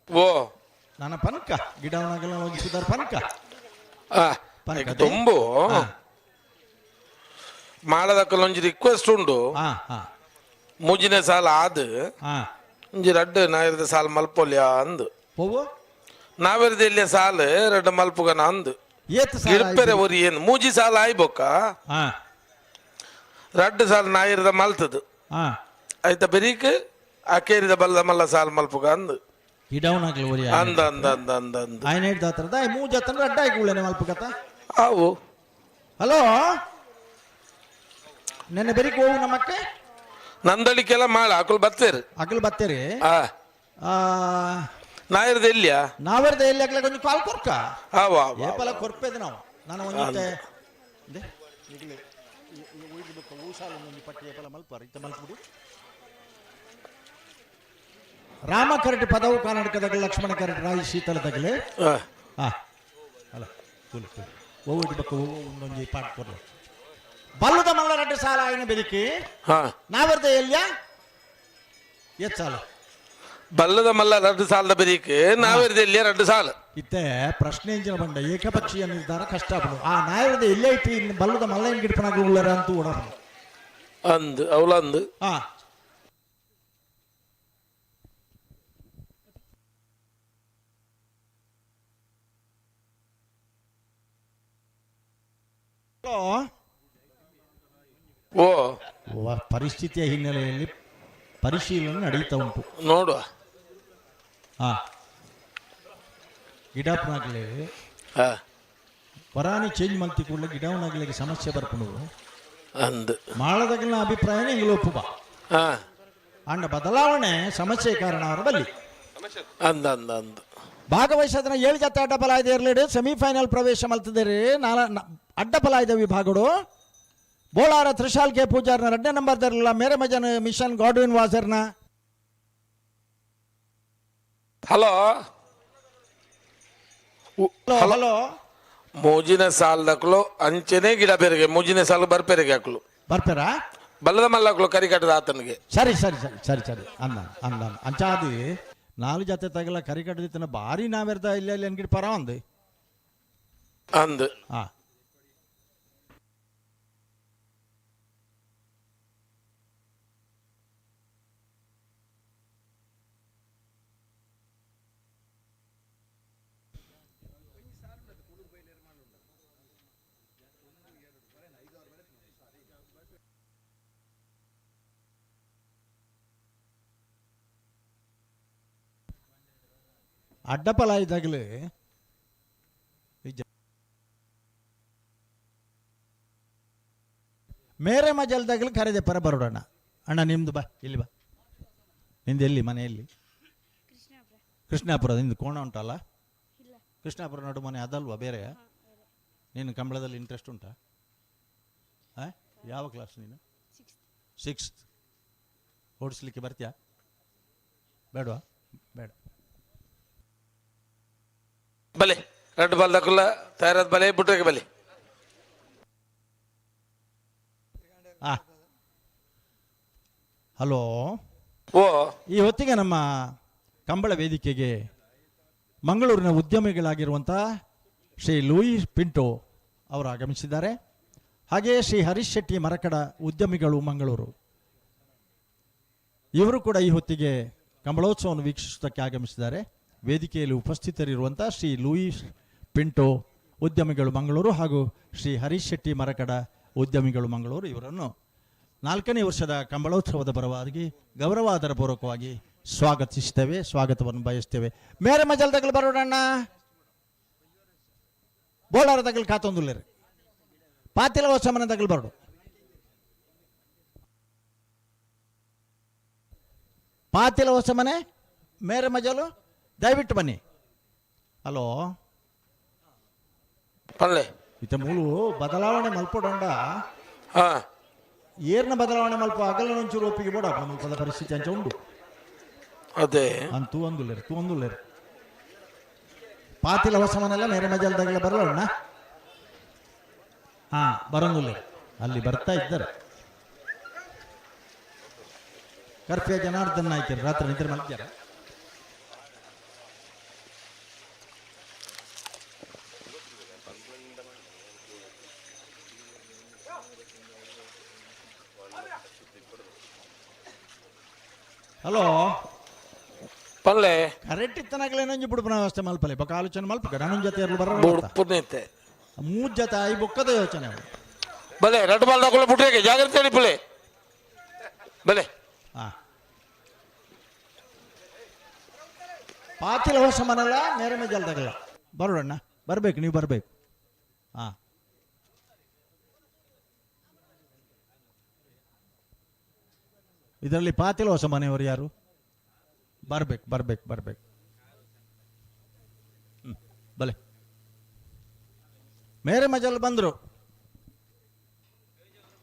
ಓ. ನನ್ನ ಪನ್ಕ ಗಿಡವನಾಗಲ್ಲ ಹೋಗಿ ಸುಧಾರ್ ಪನ್ಕ. ಆ. ಪನ್ಕ ತುಂಬು. ಹಾ. ಮಾಡದಕ್ಕಲ್ಲ ಒಂಜಿ ರಿಕ್ವೆಸ್ಟ್ ಉಂಡು. ಹಾ ಹಾ. ಮೂಜಿನ ಸಾಲ ಆದ್ ಹಾ. ಒಂಜಿ ರಡ್ಡ್ ನಾಯಿರದ ಸಾಲ ಮಲ್ಪೊಲ್ಯಾ ಅಂದು. ಹೋವು. ನಾವೆರ್ದ ಇಲ್ಲಿಯ ಸಾಲ ರಡ್ಡ್ ಮಲ್ಪುಗನ ಅಂದು. ಏತ್ ಸಾಲ? ಗಿಡ್ಪೆರೆ ಒರಿ ಏನು ಮೂಜಿ ಸಾಲ ಆಯ್ಬೊಕ್ಕ. ಹಾ. ರಡ್ಡ್ ಸಾಲ ನಾಯಿರದ ಮಲ್ತದು. ಹಾ. ಆಯ್ತ ಬೆರೀಕ್ ಅಕೇರಿದ ಬಲ್ಲ ಮಲ್ಲ ಸಾಲ ಮಲ್ಪುಗ ಅಂದು. ಗಿಡವನಾಗಲಿ ಒರಿ. ಅಂದ ಅಂದ ಅಂದ ಅಂದ ಅಂದ. ಆಯ್ನ ಹಿಡ್ದಾತ್ರದ ಮೂಜ ಹತ್ತಂದ್ರೆ ಅಡ್ಡ ಆಯ್ಕೊಳ್ಳೇನೆ ಮಲ್ಪುಗತ. ಅವು. ಹಲೋ, ನೆನ್ನೆ ಬೆರಿಕ್ ಹೋವು ನಮ್ಮಕ್ಕೆ. ನಂದಳಿಕೆಲ್ಲ ಮಾಡ ಅಕುಲ್ ಬತ್ತೇರು. ಅಗಲ್ ಬತ್ತೇರಿ. ಆ. ಆ. ನಾಯಿರದ ಎಲ್ಲಿಯಾ? ನಾವೆರ್ದ ಎಲ್ಲಿ ಆಗ್ಲಾಗ ಒಂಜಿ ಕಾಲ್ ಕೊರ್ಕ. ಆವ ಆವ. ಏಪಲ ಕೊರ್ಪೆದ್ ನಾವು ನಾನು ಒಂಜಿತ್ತೆ ರಾಮ ಕರಟಿ ಪದವು ಕರ್ನಾಟಕದಾಗ ಲಕ್ಷ್ಮಣ ಕರಟಿ ರಾಯಿ ಶೀತಲ ತಗಲೆ. ಆ. ಹಾ ಅಲ್ಲ ತುಲು ತುಲು ಒವ್ವು ಬಕ್ಕ ಒವ್ವು ಒಂದೊಂಜಿ ಪಾಠ ಕೊರ್ಲೆ ಬಲ್ಲದ ಮಲ್ಲ ರಡ್ಡು ಸಾಲ ಆಯ್ನ ಬೆದಿಕಿ. ಹಾ. ನಾವರ್ದ ಎಲ್ಲಿಯ ಎತ್ ಸಾಲ? ಬಲ್ಲದ ಮಲ್ಲ ರಡ್ಡು ಸಾಲದ ಬೆರೀಕ್ ನಾವೆರ್ದ ಎಲ್ಲಿಯ ರಡ್ಡು ಸಾಲ. ಇತ್ತೆ ಪ್ರಶ್ನೆ ಇಂಚಿನ ಬಂಡ ಏಕಪಕ್ಷೀಯ ನಿರ್ಧಾರ ಕಷ್ಟ ಆಪುಂಡು. ಆ ನಾಯರದ ಎಲ್ಲೇ ಇಟ್ಟು ಇನ್ನು ಬಲ್ಲದ ಮಲ್ಲ ಏನ್ ಗಿಡ್ಪನಾಗ ಉಳ್ಳಾರ ಅಂತ ಓಡಾಪುಂಡು. ಅಂದು ಅವಳ ಅಂದು. ಹಾ. ಹಲೋ. ಓ. ಪರಿಸ್ಥಿತಿಯ ಹಿನ್ನೆಲೆಯಲ್ಲಿ ಪರಿಶೀಲನೆ ನಡೀತಾ ಉಂಟು. ನೋಡುವ. ಹಾ, ಗಿಡಪ್ಪನಾಗಲಿ. ಹಾ. ಹೊರಾನಿ ಚೇಂಜ್ ಮಲ್ತಿ ಕೂಡಲೇ ಗಿಡವನಾಗಲಿಕ್ಕೆ ಸಮಸ್ಯೆ ಬರ್ಕೊಂಡು. ಅಂದು. ಮಾಳದಗಲಿನ ಅಭಿಪ್ರಾಯನೇ ಇಂಗ್ಲ ಒಪ್ಪುವ. ಹಾ. ಅಂಡ ಬದಲಾವಣೆ ಸಮಸ್ಯೆ ಕಾರಣ ಅವರ ಬಲ್ಲಿ. ಅಂದ ಅಂದ ಅಂದ. ಭಾಗವಹಿಸೋದನ್ನ 7 ಜತೆ ಅಡ್ಡಬಲಾಯದ ಇರಲಿಡು ಸೆಮಿಫೈನಲ್ ಪ್ರವೇಶ ಮಲ್ತಿದ್ದೀರಿ. ನಾಲ ಅಡ್ಡಬಲಾಯದ ವಿಭಾಗಡು ಬೋಳಾರ ತ್ರಿಶಾಲ್ ಕೆ ಪೂಜಾರ್ನ ಎರಡನೇ ನಂಬರ್ ದರಲ್ಲ ಮೇರೆ ಮಜನ್ ಮಿಷನ್ ಗಾಡ್ವಿನ್ ವಾಸರ್ನ. ಹಲೋ. ಹಲೋ. ಹಲೋ. ಮೂಜಿನ ಸಾಲದಕ್ಲು ಅಂಚೆನೆ ಗಿಡ ಬೇರೆಗೆ ಮೂಜಿನ ಸಾಲು ಬರ್ಪೆರೆಗೆ ಹಾಕ್ಲು. ಬರ್ತಾರಾ? ಬಲ್ಲದ ಮಲ್ಲಕ್ಲು ಕರಿ ಕಟ್ಟದ ಆತನಿಗೆ. ಸರಿ ಸರಿ ಸರಿ ಸರಿ ಸರಿ ಅಂದ ಅಂದ ಅಂಚಾದಿ ನಾಲು ಜತೆ ತಗಲ ಕರಿ ಕಟ್ಟದಿತ್ತನ ಭಾರಿ ನಾವೆರ್ದ ಇಲ್ಲ ಇಲ್ಲಿ ಅನ್ಗಿಡ್ ಪರ ಒಂದು. ಅಂದು. ಹಾ. ಅಡ್ಡಪಲಾಯ್ದಾಗಲೇ ಮೇರೆ ಮಜಲ್ದಾಗಲೂ ಕರೆದೆ ಪರ ಬರೋಡಣ್ಣ. ಅಣ್ಣ, ನಿಮ್ದು ಬಾ, ಇಲ್ಲಿ ಬಾ. ನಿಂದು ಎಲ್ಲಿ ಮನೆಯಲ್ಲಿ? ಕೃಷ್ಣಾಪುರ. ನಿಂದು ಕೋಣ ಉಂಟಲ್ಲ ಕೃಷ್ಣಾಪುರ ನಡು ಮನೆ ಅದಲ್ವಾ? ಬೇರೆ ನೀನು ಕಂಬಳದಲ್ಲಿ ಇಂಟ್ರೆಸ್ಟ್ ಉಂಟಾ? ಆ? ಯಾವ ಕ್ಲಾಸ್ ನೀನು? ಸಿಕ್ಸ್ತ್. ಓಡಿಸ್ಲಿಕ್ಕೆ ಬರ್ತೀಯಾ? ಬೇಡವಾ? ಬೇಡ. ಬಲೆ ರಡ್ಡು ಬಲ್ದಕ್ಕಲ್ಲ ತಯಾರಾದ ಬಲೆ ಬುಟ್ರಿಗೆ ಬಲೆ. ಆ ಹಲೋ. ಓ. ಈ ಹೊತ್ತಿಗೆ ನಮ್ಮ ಕಂಬಳ ವೇದಿಕೆಗೆ ಮಂಗಳೂರಿನ ಉದ್ಯಮಿಗಳಾಗಿರುವಂಥ ಶ್ರೀ ಲೂಯಿಸ್ ಪಿಂಟೋ ಅವರು ಆಗಮಿಸಿದ್ದಾರೆ. ಹಾಗೆಯೇ ಶ್ರೀ ಹರೀಶ್ ಶೆಟ್ಟಿ ಮರಕಡ ಉದ್ಯಮಿಗಳು ಮಂಗಳೂರು, ಇವರು ಕೂಡ ಈ ಹೊತ್ತಿಗೆ ಕಂಬಳೋತ್ಸವವನ್ನು ವೀಕ್ಷಿಸುವುದಕ್ಕೆ ಆಗಮಿಸಿದ್ದಾರೆ. ವೇದಿಕೆಯಲ್ಲಿ ಉಪಸ್ಥಿತರಿರುವಂಥ ಶ್ರೀ ಲೂಯಿಸ್ ಪಿಂಟೋ ಉದ್ಯಮಿಗಳು ಮಂಗಳೂರು ಹಾಗೂ ಶ್ರೀ ಹರೀಶ್ ಶೆಟ್ಟಿ ಮರಕಡ ಉದ್ಯಮಿಗಳು ಮಂಗಳೂರು ಇವರನ್ನು 4ನೇ ವರ್ಷದ ಕಂಬಳೋತ್ಸವದ ಪರವಾಗಿ ಗೌರವಾದರ ಪೂರ್ವಕವಾಗಿ ಸ್ವಾಗತಿಸ್ತೇವೆ, ಸ್ವಾಗತವನ್ನು ಬಯಸ್ತೇವೆ. ಮೇರೆ ಮಜಲ್ ತಗಲು ಬರೋಣಣ್ಣ, ಬೋಳಾರ ತಗಲು ಕಾತೊಂದುಲ್ಲೇರಿ, ಪಾತಿಲ ಹೊಸಮನ ತಗಲು ಬರೋಡು, ಪಾತಿಲ ಹೊಸಮನೆ ಮೇರೆ ಮಜಲು ದಯವಿಟ್ಟು ಬನ್ನಿ. ಹಲೋ. ಪಲ್ಲೆ. ಇತ್ತ ಮೂಲು ಬದಲಾವಣೆ ಮಲ್ಪಡೊಂಡ. ಹಾ. ಏರ್ನ ಬದಲಾವಣೆ ಮಲ್ಪ ಅಗಲ ಒಂಚೂರು ಒಪ್ಪಿಗೆ ಬೋಡ ಮುಲ್ಪದ ಪರಿಸ್ಥಿತಿ ಅಂಚ ಉಂಡು. ಅದೇ. ಅಂತ ತೂವಂದುಲ್ಲೇರು ತೂವಂದುಲ್ಲೇರು ಪಾತಿಲ ಹೊಸಮನೆಲ್ಲ ಮೇರೆ ಮಜಲ್ದಾಗೆಲ್ಲ ಬರಲಣ್ಣ. ಹಾ ಬರಂಗುಲ್ಲೇರು ಅಲ್ಲಿ ಬರ್ತಾ ಇದ್ದಾರೆ. ಕರ್ಫ್ಯೂ ಜನಾರ್ದನ್ ನಾಯ್ಕರು ರಾತ್ರಿ ನಿದ್ರೆ ಮಲ್ಕ್ಯಾರ. ಹಲೋ. ಪಲ್ಲೆ. ಕರೆಕ್ಟ್ ಇತ್ತನಾಗಲೇ ನಂಜು ಬಿಡುಪನ ವ್ಯವಸ್ಥೆ ಮಲ್ಪಲೆ ಬೊಕ ಆಲೋಚನೆ ಮಲ್ಪ ನನ್ನ ಜೊತೆ ಇರಲು ಬರ ಬುಡ್ಪುನೈತೆ. ಮೂರು ಜೊತೆ ಆಯಿ ಬೊಕ್ಕದ ಯೋಚನೆ ಅವು. ಬಲೆ ರೆಡ್ ಬಾಲ್ ತಗೊಳ್ಳ ಬಿಟ್ರೆ ಜಾಗ್ರತೆ ಪುಲೆ ಬಲೆ. ಹಾ ಪಾತಿಲ ಹೊಸ ಮನಲ್ಲ ಮೇರೆ ಮೇಜಲ್ದಾಗಲ್ಲ ಬರೋಣ, ಬರಬೇಕು, ನೀವು ಬರಬೇಕು. ಹಾ ಇದರಲ್ಲಿ ಪಾತಿಲ ಹೊಸ ಮನೆಯವರು ಯಾರು? ಬರ್ಬೇಕು ಬರ್ಬೇಕು ಬರ್ಬೇಕು. ಹ್ಮ್ ಬಲೆ ಮೇರೆ ಮಜಲ್ ಬಂದರು.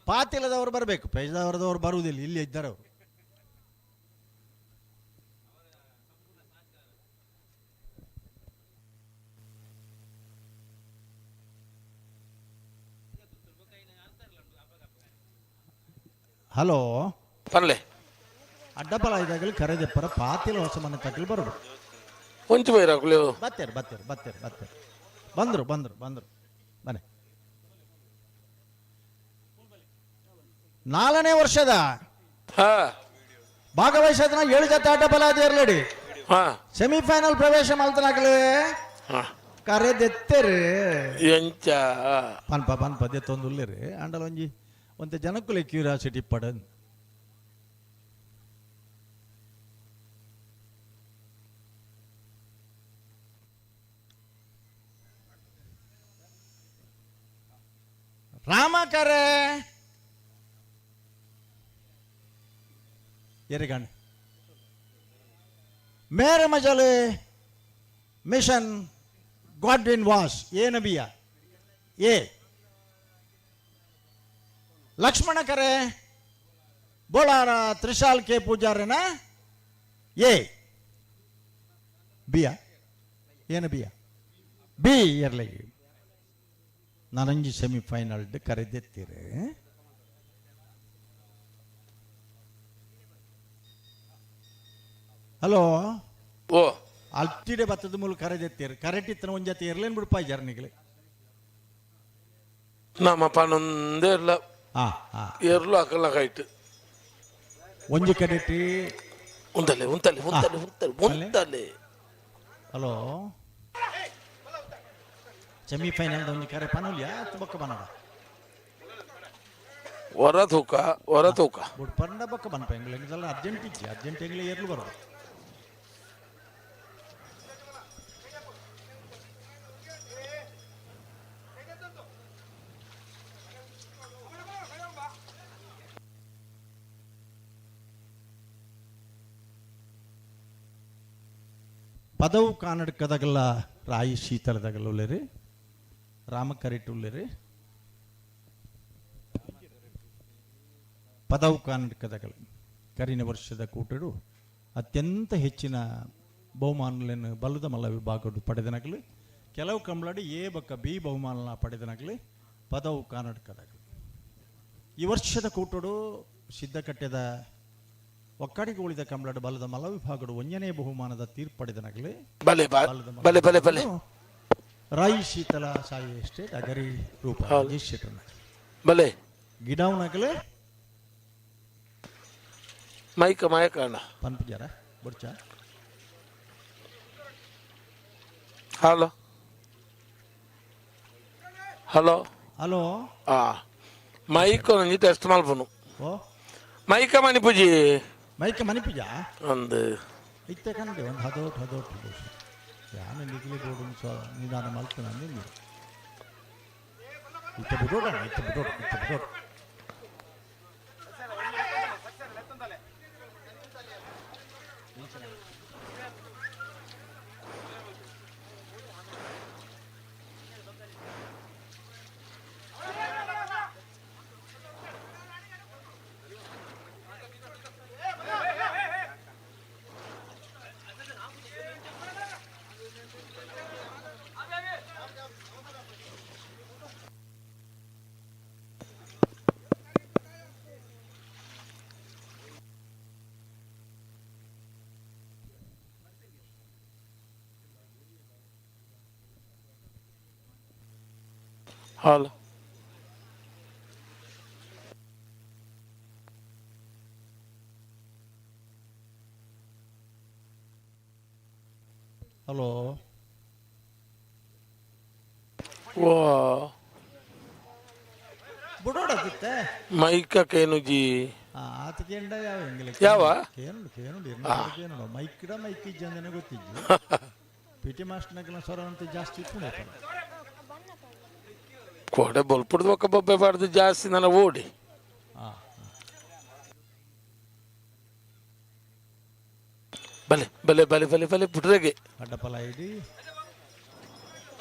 ಪಾತಿಲದವರು ಬರಬೇಕು, ಪೇಜದವರದವರು ಬರುವುದಿಲ್ಲ, ಇಲ್ಲಿ ಇದ್ದಾರೆ ಅವರು. ಹಲೋ. ಪಲ್ಲೆ. ಅಡ್ಡಬಲ ಇದಾಗಲಿ ಕರೆದೆಪ್ಪರ ಪಾತಿಲ ಹೊಸ ಮನೆ ತಗಲಿ ಬರೋದು. ಒಂಚು ಬೈರಾಕುಲು. ಬತ್ತೇರು ಬತ್ತೇರು ಬತ್ತೇರು ಬತ್ತೇರು ಬಂದರು ಬಂದರು ಬಂದರು ಬನ್ನಿ. 4ನೇ ವರ್ಷದ ಹಾ ಭಾಗವಹಿಸೋದನ್ನ 7 ಜೊತೆ ಅಡ್ಡಬಲ ಅದೇರ್ಲಡಿ ಹಾ ಸೆಮಿಫೈನಲ್ ಪ್ರವೇಶ ಮಲ್ತನಾಗಲೇ ಹಾ ಕರೆದೆತ್ತೇರಿ. ಎಂಚ ಪನ್ಪ ಪನ್ಪ ದೆತ್ತೊಂದುಲ್ಲೇರಿ ಅಂಡಲ ಒಂಜಿ ಒಂತೆ ಜನಕ್ಕುಲೆ ಕ್ಯೂರಿಯಾಸಿಟಿ ಪಡನ್. ರಾಮಕರೆ ಎರಿಗಣ್ಣ ಮೇರೆ ಮಜಲೆ ಮಿಷನ್ ಗಾಡ್ವಿನ್ ವಾಸ್ ಎ ನಬಿಯ ಎ ಲಕ್ಷ್ಮಣ ಕರೆ ಬೋಳಾರ ತ್ರಿಶಾಲ್ ಕೆ ಪೂಜಾರನ ಎ ಬಿಯ ಏನು ಬಿಯ ಬಿ ಇರಲಿ ನಾನಂಜಿ ಸೆಮಿಫೈನಲ್ ಕರೆದೆತ್ತೀರಿ. ಹಲೋ. ಓ. ಅಲ್ತಿಡೆ ಬತ್ತದ ಮೂಲಕ ಕರೆದೆತ್ತೀರಿ ಕರೆಕ್ಟ್ ಇತ್ತನ ಒಂದ್ ಜೊತೆ ಇರ್ಲೇನ್ ಬಿಡಪ್ಪ ಜರ್ನಿಗಳು. ನಮ್ಮ ಪನೊಂದೇ ಇಲ್ಲ. ಹಾ ಹಾ ಎರ್ಲು ಹಾಕಲ್ಲ ಕೈಟ್. ಒಂಜಿ ಕಡೆಟಿ. ಉಂತಲೆ ಉಂತಲೆ ಉಂತಲೆ ಉಂತಲೆ ಉಂತಲೆ. ಹಲೋ ಸೆಮಿಫೈನಲ್ ಒಂಜಿ ಕರೆ ಪನೋಲಿಯಾ ಬೊಕ್ಕ ಬನ್ನಡ. ಹೊರ ತೂಕ ಹೊರ ತೂಕ. ಬುಡ್ ಪಂಡ ಬೊಕ್ಕ ಬನ್ಪ ಎಂಗ್ಲ ಎಂಗ್ಲ ಅರ್ಜೆಂಟ್ ಇಜ್ಜಿ ಅರ್ಜೆಂಟ್ ಎಂಗ್ಲ ಏರ್ಲು ಬರೋದು. ಪದವು ಕಾನಡ್ಕದಗಲ್ಲ ರಾಯಿ ಶೀತಲದಗಲ್ಲ ಉಳ್ಳೇರಿ ರಾಮಕರಿಟ್ ಉಳ್ಳೇರಿ ಪದವು ಕಾನಡ್ಕದಗಲ ಕರಿನ ವರ್ಷದ ಕೂಟಡು ಅತ್ಯಂತ ಹೆಚ್ಚಿನ ಬಹುಮಾನಗಳನ್ನು ಬಲ್ಲದ ಮಲ್ಲ ವಿಭಾಗಡು ಪಡೆದನಗಲು ಕೆಲವು ಕಂಬಳಡಿ ಎ ಬಕ್ಕ ಬಿ ಬಹುಮಾನ ಪಡೆದನಗಲು ಪದವು ಕಾನಡ್ಕದಗಲು. ಈ ವರ್ಷದ ಕೂಟಡು ಸಿದ್ಧಕಟ್ಟೆದ ಒಕ್ಕಾಡಿಗೆ ಉಳಿದ ಕಂಬಳಡು ಬಲದ ಮಲ ವಿಭಾಗಡು ಒಂಜನೇ ಬಹುಮಾನದ ತೀರ್ಪಡೆದ ನಗಲೆ ಬಲೆ ಬಲೆ ಬಲೆ ಬಲೆ. ರಾಯಿ ಶೀತಲ ಸಾಯಿ ಎಸ್ಟೇಟ್ ಅಗರಿ ರೂಪ ರಾಜೇಶ್ ಶೆಟ್ಟರ್. ಬಲೆ. ಗಿಡಾವ್ನಗಲೆ. ಮೈಕ ಮಯಕಣ್ಣ. ಪನ್ಪುಜಾರ ಬುಡ್ಚ. Hello hello. ಹಲೋ. ಆ ಮೈಕ್ ಒಂಜಿ ಟೆಸ್ಟ್ ಮಲ್ಪುನು. ಓ. ಮೈಕ ಮಣಿಪುಜಿ. ಮೈಕ್ ಮನಿಪುಜ. ಅಂದ್. ಇತ್ತೆ ಕಂಡೆ ಒಂದು ಹದೋಟ್ ಹದೋಟ್ ಬಹುಶಃ ಯಾನ ನಿಗಲಿ ಬೋಡು ಸ್ವ ನಿಧಾನ ಮಲ್ತನ ಅಂದಿಂದು. ಇತ್ತೆ ಬಿಡೋಣ, ಇತ್ತೆ ಬಿಡೋಣ, ಇತ್ತೆ ಬಿಡೋಣ. ಹಲೋ. ಹಲೋ. ಓ. ಬಿಡೋಡದಿತ್ತೆ. ಮೈಕ ಕೇನುಜಿ. ಆತ ಕೇಂಡ ಯಾವ ಎಂಗಲೆ. ಯಾವ? ಕೇನುಂಡು ಕೇನುಂಡು ಕೇನುಂಡು ಮೈಕ್ಡ ಮೈಕ್ ಇಜ್ಜಂದನೆ ಗೊತ್ತಿಜ್ಜು. ಪಿ ಟಿ ಮಾಸ್ಟರ್ನಗೆಲ್ಲ ಸ್ವರ ಅಂತ ಜಾಸ್ತಿ ಇತ್ತು. ಕೋಡೆ ಬೊಲ್ಪುಡ್ದು ಒಕ್ಕ ಬೊಬ್ಬೆ ಬಾರ್ದು ಜಾಸ್ತಿ ನನ್ನ ಓಡಿ. ಹಾಂ. ಬಲೆ ಬಲೆ ಬಲೆ ಬಲೆ ಬಲೆ ಬುಡ್ರೆಗೆ. ಅಡ್ಡಪಲ ಇಡಿ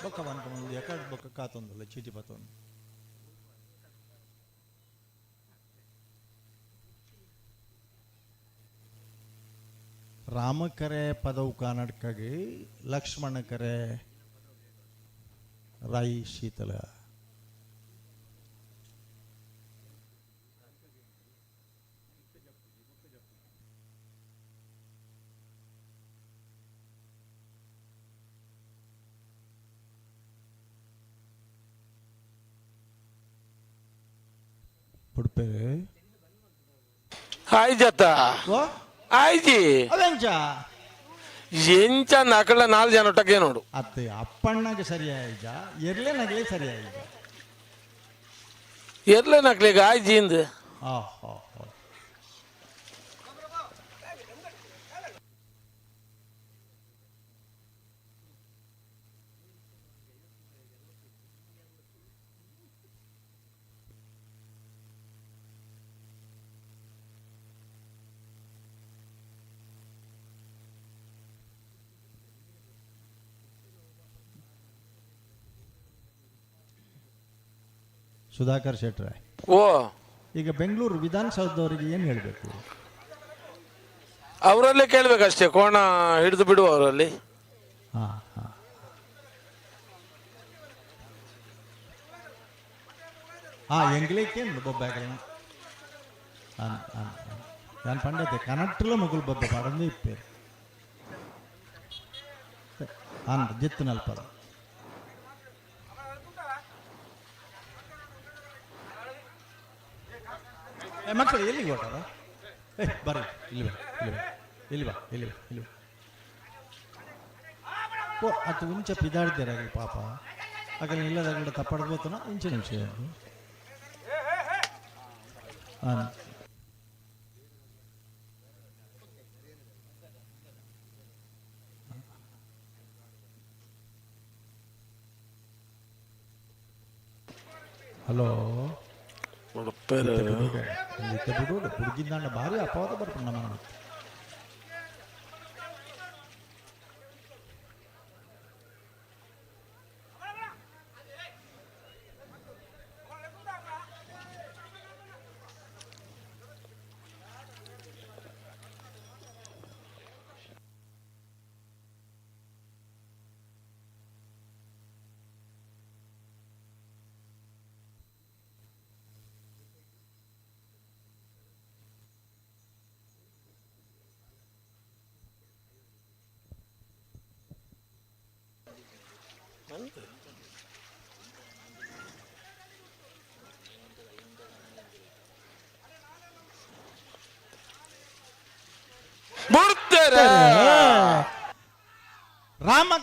ಬೊಕ್ಕ ಬನ್ಕೊಂಡು ಎಕಡ್ ಬೊಕ್ಕ ಕಾತೊಂದುಲ್ಲ ಚೀಟಿ ಬತ್ತೊಂದು. ರಾಮಕರೆ ಪದವು ಕಾನಡ್ಕಗಿ ಲಕ್ಷ್ಮಣ ಕರೆ ರಾಯಿ ಶೀತಲ ಪುಡ್ಪೇರೆ. ಆಯ್ಜತ್ತ. ಓ. ಆಯ್ಜಿ. ಅವೆಂಚ? ಎಂಚ ಅಕಳ ನಾಲ್ ಜನ ಒಟ್ಟಕ್ಕೆ ನೋಡು. ಅತ್ತೆ ಅಪ್ಪಣ್ಣಗೆ ಸರಿಯಾಯಿಜ, ಎರ್ಲೆ ನಗಲೇ ಸರಿಯಾಯಿಜ. ಎರ್ಲೆ ನಕ್ಲಿಗೆ ಆಯ್ಜಿ ಇಂದ. ಆ ಹಾ ಹಾ. ಸುಧಾಕರ್ ಶೆಟ್ರೆ. ಓ. ಈಗ ಬೆಂಗಳೂರು ವಿಧಾನಸೌಧದವರಿಗೆ ಏನು ಹೇಳಬೇಕು? ಅವರಲ್ಲೇ ಕೇಳ್ಬೇಕಷ್ಟೇ, ಕೋಣ ಹಿಡಿದು ಬಿಡುವ ಅವರಲ್ಲಿ. ಹಾಂ ಹಾಂ ಹಾಂ ಎಂಗ್ಲೇಕೇನು ಬೊಬ್ಬೆ ನಾನು ಪಂಡತೆ ಕನಟ್ಲ ಮುಗುಲ್ ಬೊಬ್ಬೆ ಪಡಂದು ಇಪ್ಪೇರು ಅಂದ್ ಜಿತ್ತು ನಲ್ಪದ. ಏ ಮಕ್ಕಳು ಎಲ್ಲಿಗೆ ಹೊರಟಾರ? ಏ ಬರ್ರಿ, ಇಲ್ಲಿ ಬಾ, ಇಲ್ಲಿ ಬಾ, ಇಲ್ಲಿ ಬಾ, ಇಲ್ಲಿ ಬಾ, ಇಲ್ಲಿ ಬಾ. ಓ ಅದು ಮುಂಚೆ ಪಿದಾಡ್ತೀರ ಪಾಪ ಆಗಲಿ ಇಲ್ಲದಾಗಡೆ ತಪ್ಪಾಡ್ಬೋತನ ಇಂಚೆ ನಿಮಿಷ. ಹಾಂ. ಹಲೋ. ಉಡುಪೇರು. ಇತ್ತೆ ಬಿಡು ಹುಡುಗಿಂದಾಂಡ ಭಾರಿ ಅಪವಾದ ಬರ್ಪುಂಡು ನಮ್ಮ.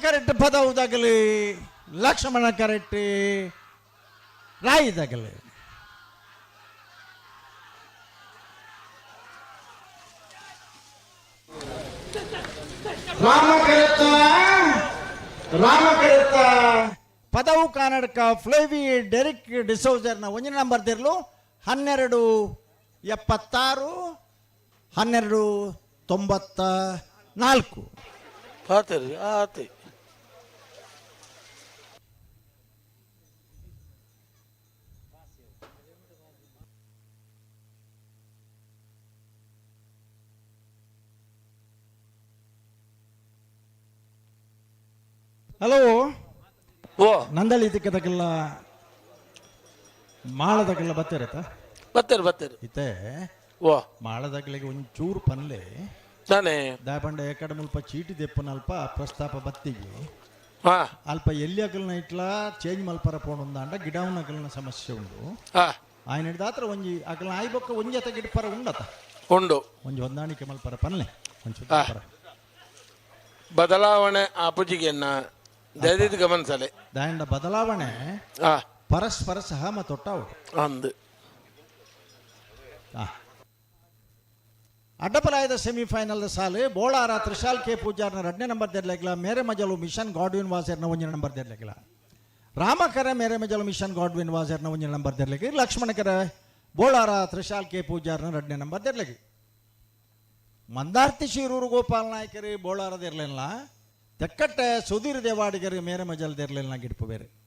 ಕರೆಕ್ಟ್ ಪದವುದಾಗಲಿ, ಲಕ್ಷ್ಮಣ ಕರೆಕ್ಟ್ ರಾಯಿದಾಗಲಿ. ರಾಮ ಕರೆತ್ತ, ರಾಮ ಕರೆತ್ತ ಪದವು ಕನ್ನಡಕ ಫ್ಲೇವಿ ಡೆರಿಕ್ ಡಿಸೋಜರ್ನ ಒಂದನೇ ನಂಬರ್ ದಿರ್ಲು 12.76, 12.94. ಪಾತೇರಿ ಆತಿ. ಹಲೋ. ಓ. ನಂದಳಿ ತಿಕ್ಕದಕ್ಕೆಲ್ಲ ಮಾಳದಕ್ಕೆಲ್ಲ ಬತ್ತಿರತ್ತ? ಬತ್ತೇರಿ ಬತ್ತೇರಿ. ಇತ್ತೆ ಓ. ಮಾಳದಗ್ಲಿಗೆ ಒಂಚೂರು ಪನ್ಲೆ. ನಾನೇ. ದಾಪಂಡ ಏಕಡೆ ಮುಲ್ಪ ಚೀಟಿ ದೆಪ್ಪುನಲ್ಪ ಪ್ರಸ್ತಾಪ ಬತ್ತಿಗೆ. ಹಾ. ಅಲ್ಪ ಎಲ್ಲಿ ಅಗಲ್ನ ಇಟ್ಲ ಚೇಂಜ್ ಮಲ್ಪರ ಪೋಣುಂದಾಂಡ ಗಿಡವನ ಸಮಸ್ಯೆ ಉಂಡು. ಹಾ. ఆయన ಹಿಡ್ದಾತ್ರ ಒಂಜಿ ಅಗಲ್ನ ಆಯ್ಬೊಕ್ಕ ಒಂಜಿ ಅತ ಗಿಡಪರ ಉಂಡತ. ಉಂಡು. ಒಂಜಿ ಹೊಂದಾಣಿಕೆ ಮಲ್ಪರ ಪನ್ಲೆ ಒಂಚೂರು. ಆ. ಪರ. ಬದಲಾವಣೆ ಆಪುಜಿಗೆನ್ನ ದಯದಿದ್ದು ಗಮನಿಸಲೆ. ದಾಂಡ ಬದಲಾವಣೆ ಹಾ. ಪರಸ್ಪರ ಸಹಮತೊಟ್ಟಾವು. ಅಂದು. ಅಡ್ಡಪಲಾಯದ ಸೆಮಿಫೈನಲ್ ಸಾಲು ಬೋಳಾರ ತ್ರಿಶಾಲ್ ಕೆ ಪೂಜಾರ್ನ ಎರಡನೇ ನಂಬರ್ ದೇರ್ಲೆಗ್ಲ, ಮೇರೆ ಮಜಲು ಮಿಷನ್ ಗಾಡ್ವಿನ್ ವಾಸರ್ನ ಒಂಜನೇ ನಂಬರ್ ದೇರ್ಲೆಗ್ಲ. ರಾಮಕರ ಮೇರೆ ಮಜಲು ಮಿಷನ್ ಗಾಡ್ವಿನ್ ವಾಸರ್ನ ಒಂಜನೇ ನಂಬರ್ ದೇರ್ಲೆಗ್, ಲಕ್ಷ್ಮಣಕರ ಬೋಳಾರ ತ್ರಿಶಾಲ್ ಕೆ ಪೂಜಾರ್ನ ಎರಡನೇ ನಂಬರ್ ದೇರ್ಲೆಗ್. ಮಂದಾರ್ತಿ ಶಿರೂರು ಗೋಪಾಲ್ ನಾಯ್ಕರು ಬೋಳಾರ ದೇರ್ಲೆಲ್ಲ, ತೆಕ್ಕಟ್ಟೆ ಸುಧೀರ್ ದೇವಾಡಿಗರು ಮೇರೆ ಮಜಲ್ ದೇರ್ಲೆಲ್ಲ ಗಿಡ್ಪು ಬೇರೆ.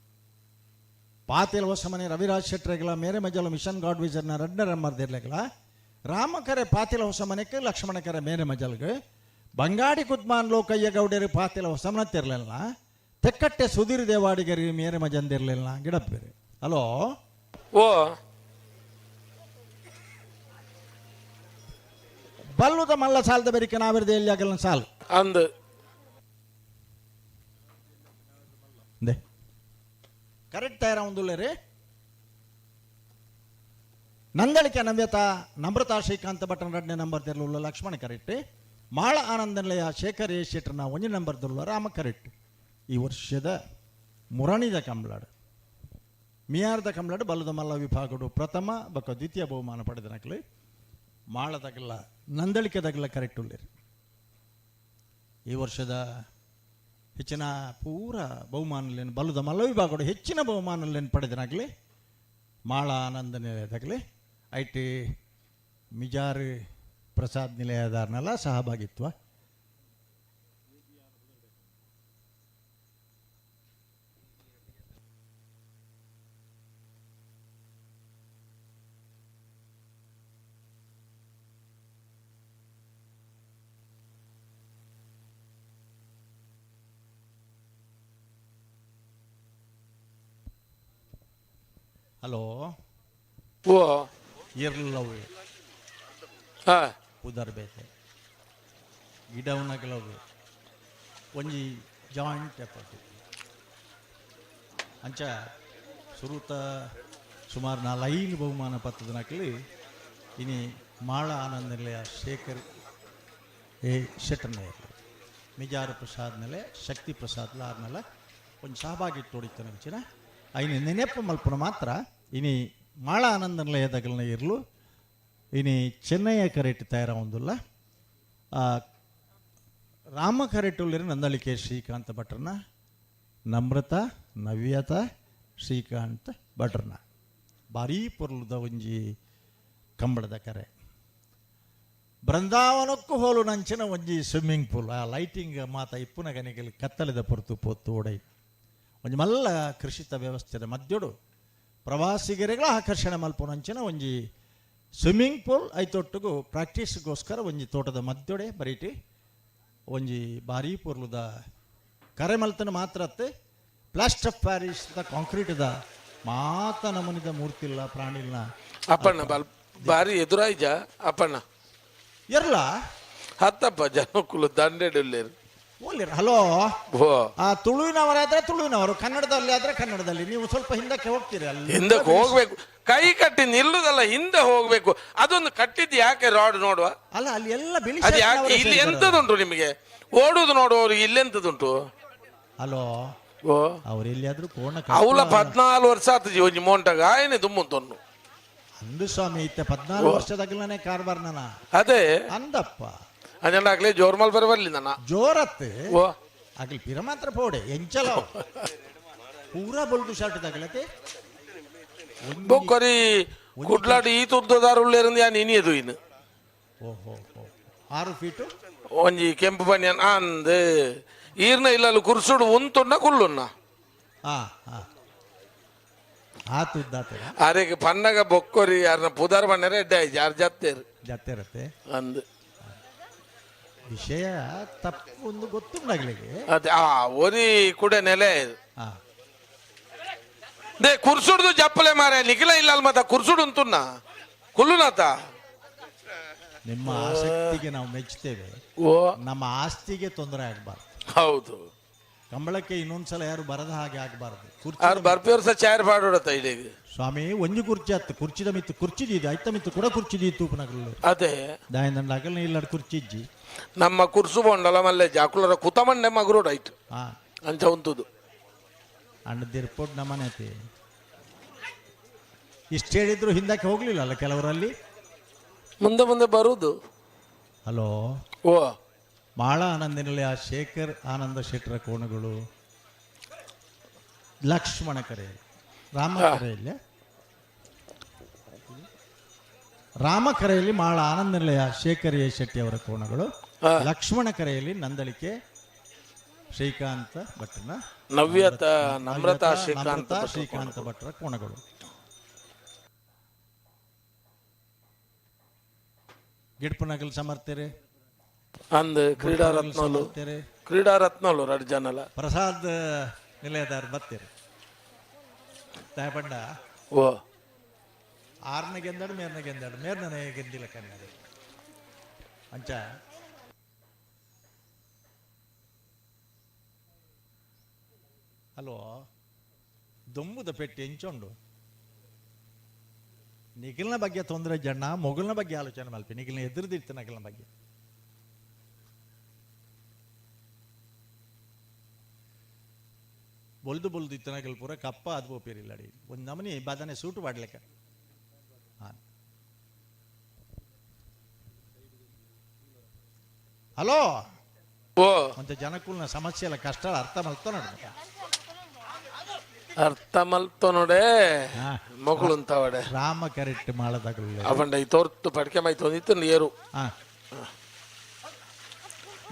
ಪಾತಿಲ್ ಹೊಸಮನೆ ರವಿರಾಜ್ ಶೆಟ್ಟರೆಗಳ ಮೇರೆ ಮಜಲು ಮಿಷನ್ ಗಾಡ್ ವಿಜರ್ನ ಎರಡನೇ ನಂಬರ್ ದೇರ್ಲೆಗ್ಲ. ರಾಮಕರೆ ಪಾತಿಲ ಹೊಸಮನೆಗೆ, ಲಕ್ಷ್ಮಣಕರೆ ಮೇರೆ ಮಜಲ್ಗೆ. ಬಂಗಾಡಿ ಕುದ್ಮಾನ್ ಲೋಕಯ್ಯ ಗೌಡರು ಪಾತಿಲ ಹೊಸಮನ ತಿರ್ಲಿಲ್ಲ, ತೆಕ್ಕಟ್ಟೆ ಸುಧೀರ್ ದೇವಾಡಿಗರಿ ಮೇರೆ ಮಜಂದಿರ್ಲಿಲ್ಲ ಗಿಡಪ್ಪೇರಿ. ಹಲೋ. ಓ. ಬಲ್ಲುದ ಮಲ್ಲ ಸಾಲದ ಬೆರಿಕೆ ನಾವಿರದ ಎಲ್ಲಿ ಆಗಲ್ಲ ಸಾಲು. ಅಂದು. ಕರೆಕ್ಟ್ ತಯಾರ ಒಂದುಲ್ಲೇರಿ. ನಂದಳಿಕೆ ನವ್ಯತ ನಮ್ರತಾ ಶ್ರೀಕಾಂತ ಭಟ್ಟನ ಎರಡನೇ ನಂಬರ್ ತೆರಳುಲ್ಲ ಲಕ್ಷ್ಮಣ ಕರೆಕ್ಟ್. ಮಾಳ ಆನಂದನಿಲಯ ಶೇಖರ್ ಎ ಶೆಟ್ಟರ್ನ ಒಂಜಿ ನಂಬರ್ ತೆರಳುಲ್ಲ ರಾಮ ಕರೆಕ್ಟ್. ಈ ವರ್ಷದ ಮುರಣಿದ ಕಂಬ್ಲಾಡು ಮಿಯಾರ್ದ ಕಂಬ್ಲಾಡು ಬಲ್ಲದ ಮಲ್ಲ ವಿಭಾಗಡು ಪ್ರಥಮ ಬೊಕ್ಕ ದ್ವಿತೀಯ ಬಹುಮಾನ ಪಡೆದ ನಕಲಿ ಮಾಳದಾಗಲ್ಲ ನಂದಳಿಕೆದಾಗಲ್ಲ ಕರೆಕ್ಟ್ ಉಳ್ಳೇರಿ. ಈ ವರ್ಷದ ಹೆಚ್ಚಿನ ಪೂರ ಬಹುಮಾನಲೇನು ಬಲ್ಲದ ಮಲ್ಲ ವಿಭಾಗಡು ಹೆಚ್ಚಿನ ಬಹುಮಾನಲೇನು ಪಡೆದನಾಗಲಿ ಮಾಳ ಆನಂದ ನಿಲಯದಾಗಲಿ I T Mijar Prasad ನಿಲಯದಾರನೆಲ್ಲ ಸಹಭಾಗಿತ್ವ. ಹಲೋ. ಓ. ಇರ್ಲವು. ಹಾ. ಉದರ್ ಬೇತೆ ಗಿಡವನಗಲವು ಒಂಜಿ ಜಾಯಿಂಟ್ ಎಫರ್ಟ್. ಅಂಚ ಸುರುತ ಸುಮಾರು ನಾಲೈದು ಬಹುಮಾನ ಪತ್ತದನಕಲಿ ಇನಿ ಮಾಳ ಆನಂದ ನಿಲಯ ಶೇಖರ್ ಎ ಶೆಟ್ಟರ್ನ ಮಿಜಾರ ಪ್ರಸಾದ್ ನೆಲೆ ಶಕ್ತಿ ಪ್ರಸಾದ್ ಲಾರ್ನೆಲ್ಲ ಒಂಜಿ ಸಹಭಾಗಿ ತೋಡಿತ್ತು ಅಂಚಿನ ಐನಿ ನೆನೆಪು ಮಲ್ಪುನ ಮಾತ್ರ. ಇನಿ ಮಾಳ ಆನಂದ ನಿಲಯದಗಲ್ನ ಇರ್ಲು ಇನಿ ಚೆನ್ನೈಯ ಕರೆಟ್ ತಯಾರಾವೊಂದುಲ್ಲ. ರಾಮ ಕರೆಟುಲ್ಲಿರು ನಂದಳಿಕೆ ಶ್ರೀಕಾಂತ ಭಟ್ರನ ನಮ್ರತಾ ನವ್ಯತಾ ಶ್ರೀಕಾಂತ್ ಭಟ್ರನ ಭಾರೀ ಪೊರ್ಲುದ ಒಂಜಿ ಕಂಬಳದ ಕರೆ. ಬೃಂದಾವನಕ್ಕೂ ಹೋಲು ನಂಚಿನ ಒಂಜಿ ಸ್ವಿಮ್ಮಿಂಗ್ ಪೂಲ್, ಆ ಲೈಟಿಂಗ್ ಮಾತ ಇಪ್ಪುನ ಗನಿಗಲಿ ಕತ್ತಲೆದ ಪೊರ್ತು ಪೊತ್ತು ಓಡೈ. ಒಂಜಿ ಮಲ್ಲ ಕೃಷಿತ ವ್ಯವಸ್ಥೆದ ಮಧ್ಯೋಡು ಪ್ರವಾಸಿಗರಿಗಳ ಆಕರ್ಷಣೆ ಮಲ್ಪುನಂಚಿನ ಒಂಜಿ ಸ್ವಿಮ್ಮಿಂಗ್ ಪೂಲ್. ಐತೊಟ್ಟುಗು ಪ್ರಾಕ್ಟೀಸ್ಗೋಸ್ಕರ ಒಂಜಿ ತೋಟದ ಮಧ್ಯೋಡೆ ಬರೀಟಿ ಒಂಜಿ ಭಾರೀ ಪೊರ್ಲುದ ಕರೆ ಮಲ್ತನ ಮಾತ್ರ ಅತ್ತೆ ಪ್ಲಾಸ್ಟರ್ ಆಫ್ ಪ್ಯಾರಿಸ್ the ಕಾಂಕ್ರೀಟ್ದ ಮಾತ ನಮೂನಿದ ಮೂರ್ತಿಲ್ಲ ಪ್ರಾಣಿಲ್ನ. ಅಪ್ಪಣ್ಣ ಬಲ್ ಬಾರಿ ಎದುರಾಯ್ಜ ಅಪ್ಪಣ್ಣ. ಎರ್ಲ. ಹತ್ತಪ್ಪ ಜನಕ್ಕುಲು ದಂಡೆಡುಲ್ಲೇರು. ಓಲಿರ. ಹಲೋ. ಓ. ಆ ತುಳುವಿನವರಾದ್ರೆ ತುಳುವಿನವರು, ಕನ್ನಡದಲ್ಲಿ ಆದ್ರೆ ಕನ್ನಡದಲ್ಲಿ. ನೀವು ಸ್ವಲ್ಪ ಹಿಂದಕ್ಕೆ ಹೋಗ್ತೀರಿ ಅಲ್ಲಿ. ಹಿಂದಕ್ಕೆ ಹೋಗ್ಬೇಕು, ಕೈ ಕಟ್ಟಿ ನಿಲ್ಲುದಲ್ಲ, ಹಿಂದೆ ಹೋಗ್ಬೇಕು. ಅದೊಂದು ಕಟ್ಟಿದ್ದು ಯಾಕೆ ರಾಡ್ ನೋಡುವ. ಅಲ್ಲ, ಅಲ್ಲಿ ಎಲ್ಲ ಬಿಳಿ ಅದು ಯಾಕೆ ಶರ್ಟ್ನವರೇ ಇಲ್ಲಿ ಸೇರಿದ್ದಾರೆ. ಎಂತದುಂಟು ನಿಮಗೆ ಓಡುದು ನೋಡುವವರು? ಇಲ್ಲಿ ಎಂತದುಂಟು? ಹಲೋ. ಓ. ಅವ್ರು ಎಲ್ಲಿಯಾದ್ರೂ ಕೋಣ. ಅವಳ 14 ವರ್ಷ ಆತು ಒಂಜಿ ಮೋಂಟಗ ಆಯನೆ ದುಮ್ಮುಂತೊನ್ನು. ಅಂದು ಸ್ವಾಮಿ, ಇತ್ತ 14 ವರ್ಷದಾಗಲೇ ಕಾರ್ಬಾರ್ ನನ. ಅದೇ. ಅಂದಪ್ಪ. ಅಂಜಂಡ ಜೋರ್ಮಲ್ ಬರ ಬರ್ಲಿ ನನ್ನ. ಜೋರತ್ತೆ. ಓ. ಅಗಲ್ ಪಿರ ಮಾತ್ರ ಪೋಡೆ ಎಂಚಲ ಪೂರಾ ಬೊಲ್ದು ಶರ್ಟ್ ತಗಲತೆ. ಬೊಕ್ಕರಿ ಕುಡ್ಲಾಡಿ ಈ ತುದ್ದದಾರು ಉಳ್ಳೇರಂದು ಯಾನ್ ಇನಿಯದು ಇನ್ನು. ಓಹೋ ಹೋ, 6 ಫೀಟು. ಒಂಜಿ ಕೆಂಪು ಬನ್ಯನ್ ಅಂದ್ ಈರ್ನ ಇಲ್ಲಲು ಕುರ್ಸುಡು ಉಂತುಣ್ಣ ಕುಲ್ಲುನ್ನ. ಹಾ ಹಾ, ಆತುದ್ದಾತ. ಅರೆಗೆ ಪನ್ನಗ ಬೊಕ್ಕೊರಿ ಯಾರನ್ನ ಪುದಾರ್ ಬಣ್ಣರೆ ಎಡ್ಡೆ ಆಯ್ತು ಯಾರು ಜತ್ತೇರು. ಜತ್ತಿರತ್ತೆ. ಅಂದ್. ವಿಷಯ ತಪ್ಪು ಒಂದು ಗೊತ್ತುಂಡಾಗ್ಲಿಗೆ. ಅದೇ ಆ ಒರಿ ಕೂಡ ನೆಲೆ. ಹಾ. They ಕುರ್ಸುಡ್ದು ಜಪ್ಪಲೆ ಮಾರೆ ನಿಖಿಲ ಇಲ್ಲ ಅಲ್ ಮತ್ತ ಕುರ್ಸುಡು ಉಂತುನ್ನ ಕುಲ್ಲುನಾತ. ನಿಮ್ಮ ಆಸಕ್ತಿಗೆ ನಾವು ಮೆಚ್ಚುತ್ತೇವೆ. ಓ. ನಮ್ಮ ಆಸ್ತಿಗೆ ತೊಂದರೆ ಆಗಬಾರ್ದು. ಹೌದು. ಕಂಬಳಕ್ಕೆ ಇನ್ನೊಂದ್ಸಲ ಯಾರು ಬರದ ಹಾಗೆ ಆಗಬಾರ್ದು. ಕುರ್ಚಿ ಅವ್ರು ಬರ್ಪಿಯವ್ರ ಸಹ ಚಾರ್ ಪಾಡೋಡತ್ತ ಇಡೀ. ಸ್ವಾಮಿ, ಒಂಜಿ ಕುರ್ಚಿ ಹತ್ತು ಕುರ್ಚಿದ ಮಿತ್ತು ಕುರ್ಚಿದಿದೆ ಐತ ಮಿತ್ತು ಕೂಡ ಕುರ್ಚಿದಿ ತೂಪನಗಲ್ಲು. ಅದೇ. ದಾಯಂದಂಡ ಅಗಲ್ ಇಲ್ಲಡ್ ಕುರ್ಚಿ ಇಜ್ಜಿ. ನಮ್ಮ ಕುರ್ಸು ಬೋಂಡಲ ಮಲ್ಲೆ ಜಾಕುಲರ ಕುತಮಂಡೆ ಮಗುರೋಡ್ ಆಯ್ತು. ಹಾ. ಅಂಚ ಉಂತುದು. ಅಣ್ಣ ದಿರ್ಪೊಡ್ ನಮ್ಮನೆ ಐತಿ. ಇಷ್ಟು ಹೇಳಿದ್ರು ಹಿಂದಕ್ಕೆ ಹೋಗ್ಲಿಲ್ಲ ಅಲ್ಲ ಕೆಲವರಲ್ಲಿ. ಮುಂದೆ ಮುಂದೆ ಬರುದು. ಹಲೋ. ಓ. ಮಾಳ ಆನಂದಿನಲ್ಲಿ ಆ ಶೇಖರ್ ಆನಂದ ಶೆಟ್ಟರ ಕೋಣಗಳು ಲಕ್ಷ್ಮಣ ಕರೆ, ರಾಮ ಕರೆಯಲ್ಲಿ, ರಾಮ ಕರೆಯಲ್ಲಿ ಮಾಳ ಆನಂದ ನಿಲಯ ಶೇಖರ್ ಎ ಶೆಟ್ಟಿ ಅವರ ಕೋಣಗಳು, ಲಕ್ಷ್ಮಣ ಕರೆಯಲ್ಲಿ ನಂದಳಿಕೆ ಶ್ರೀಕಾಂತ ಭಟ್ಟನ ನವ್ಯತ ನಮ್ರತಾ ಶ್ರೀಕಾಂತ ನಮ್ರತಾ ಭಟ್ರ. ಶ್ರೀಕಾಂತ ಭಟ್ರ ಕೋಣಗಳು. ಗಿಡ್ಪನಗಲ್ ಸಮರ್ಥರೆ. ಅಂದ್ ಕ್ರೀಡಾ ರತ್ನೋಲು. ಸಮರ್ಥರೆ. ಕ್ರೀಡಾ ರತ್ನೋಲು ರಡ್ ಜನಲ. ಪ್ರಸಾದ್ ನಿಲಯದಾರ್ ಬತ್ತೀರಿ ತಾಯಪಂಡ. ಓ. ಆರ್ನ ಗೆಂದಾಡು, ಮೇರ್ನ ಗೆಂದಾಡು, ಮೇರ್ನ ಗೆಂದಿಲ್ಲ ಕನ್ನಡ ಅಂಚ. ಹಲೋ, ದೊಂಬುದ ಪೆಟ್ಟಿ ಎಂಚೊಂಡು ನಿಖಿಲ್ನ ಬಗ್ಗೆ ತೊಂದರೆ ಜನ ಮೊಗಲ್ನ ಬಗ್ಗೆ ಆಲೋಚನೆ ಮಲ್ಪಿ ನಿಖಿಲ್ನ ಎದುರುದಿರ್ತ ನಗಲ್ನ ಬಗ್ಗೆ. ಬೊಲ್ದು ಬೊಲ್ದು ಇತ್ತನಗಲ್ ಪೂರ ಕಪ್ಪ ಅದು ಪೋಪಿರಿಲ್ಲ ಅಡಿ ಒಂದು ನಮನಿ ಬದನೆ ಸೂಟು ಪಾಡ್ಲಿಕ್ಕೆ. ಹಾಂ, ಹಲೋ. ಓ. ಮತ್ತೆ ಜನಕ್ಕೂಲ್ನ ಸಮಸ್ಯೆ ಎಲ್ಲ ಕಷ್ಟ ಅರ್ಥ ಮಲ್ತ ನೋಡ. ಅರ್ಥ ಮಲ್ತ ನೋಡೆ ಮಗಳು ಅಂತವಡೆ. ರಾಮ ಕರೆಕ್ಟ್ ಮಾಡದಾಗಲ್ಲ. ಅವಂಡ ಈ ತೋರ್ತು ಪಡ್ಕೆ ಮೈ ತೊಂದಿತ್ತು ಏರು. ಹಾ.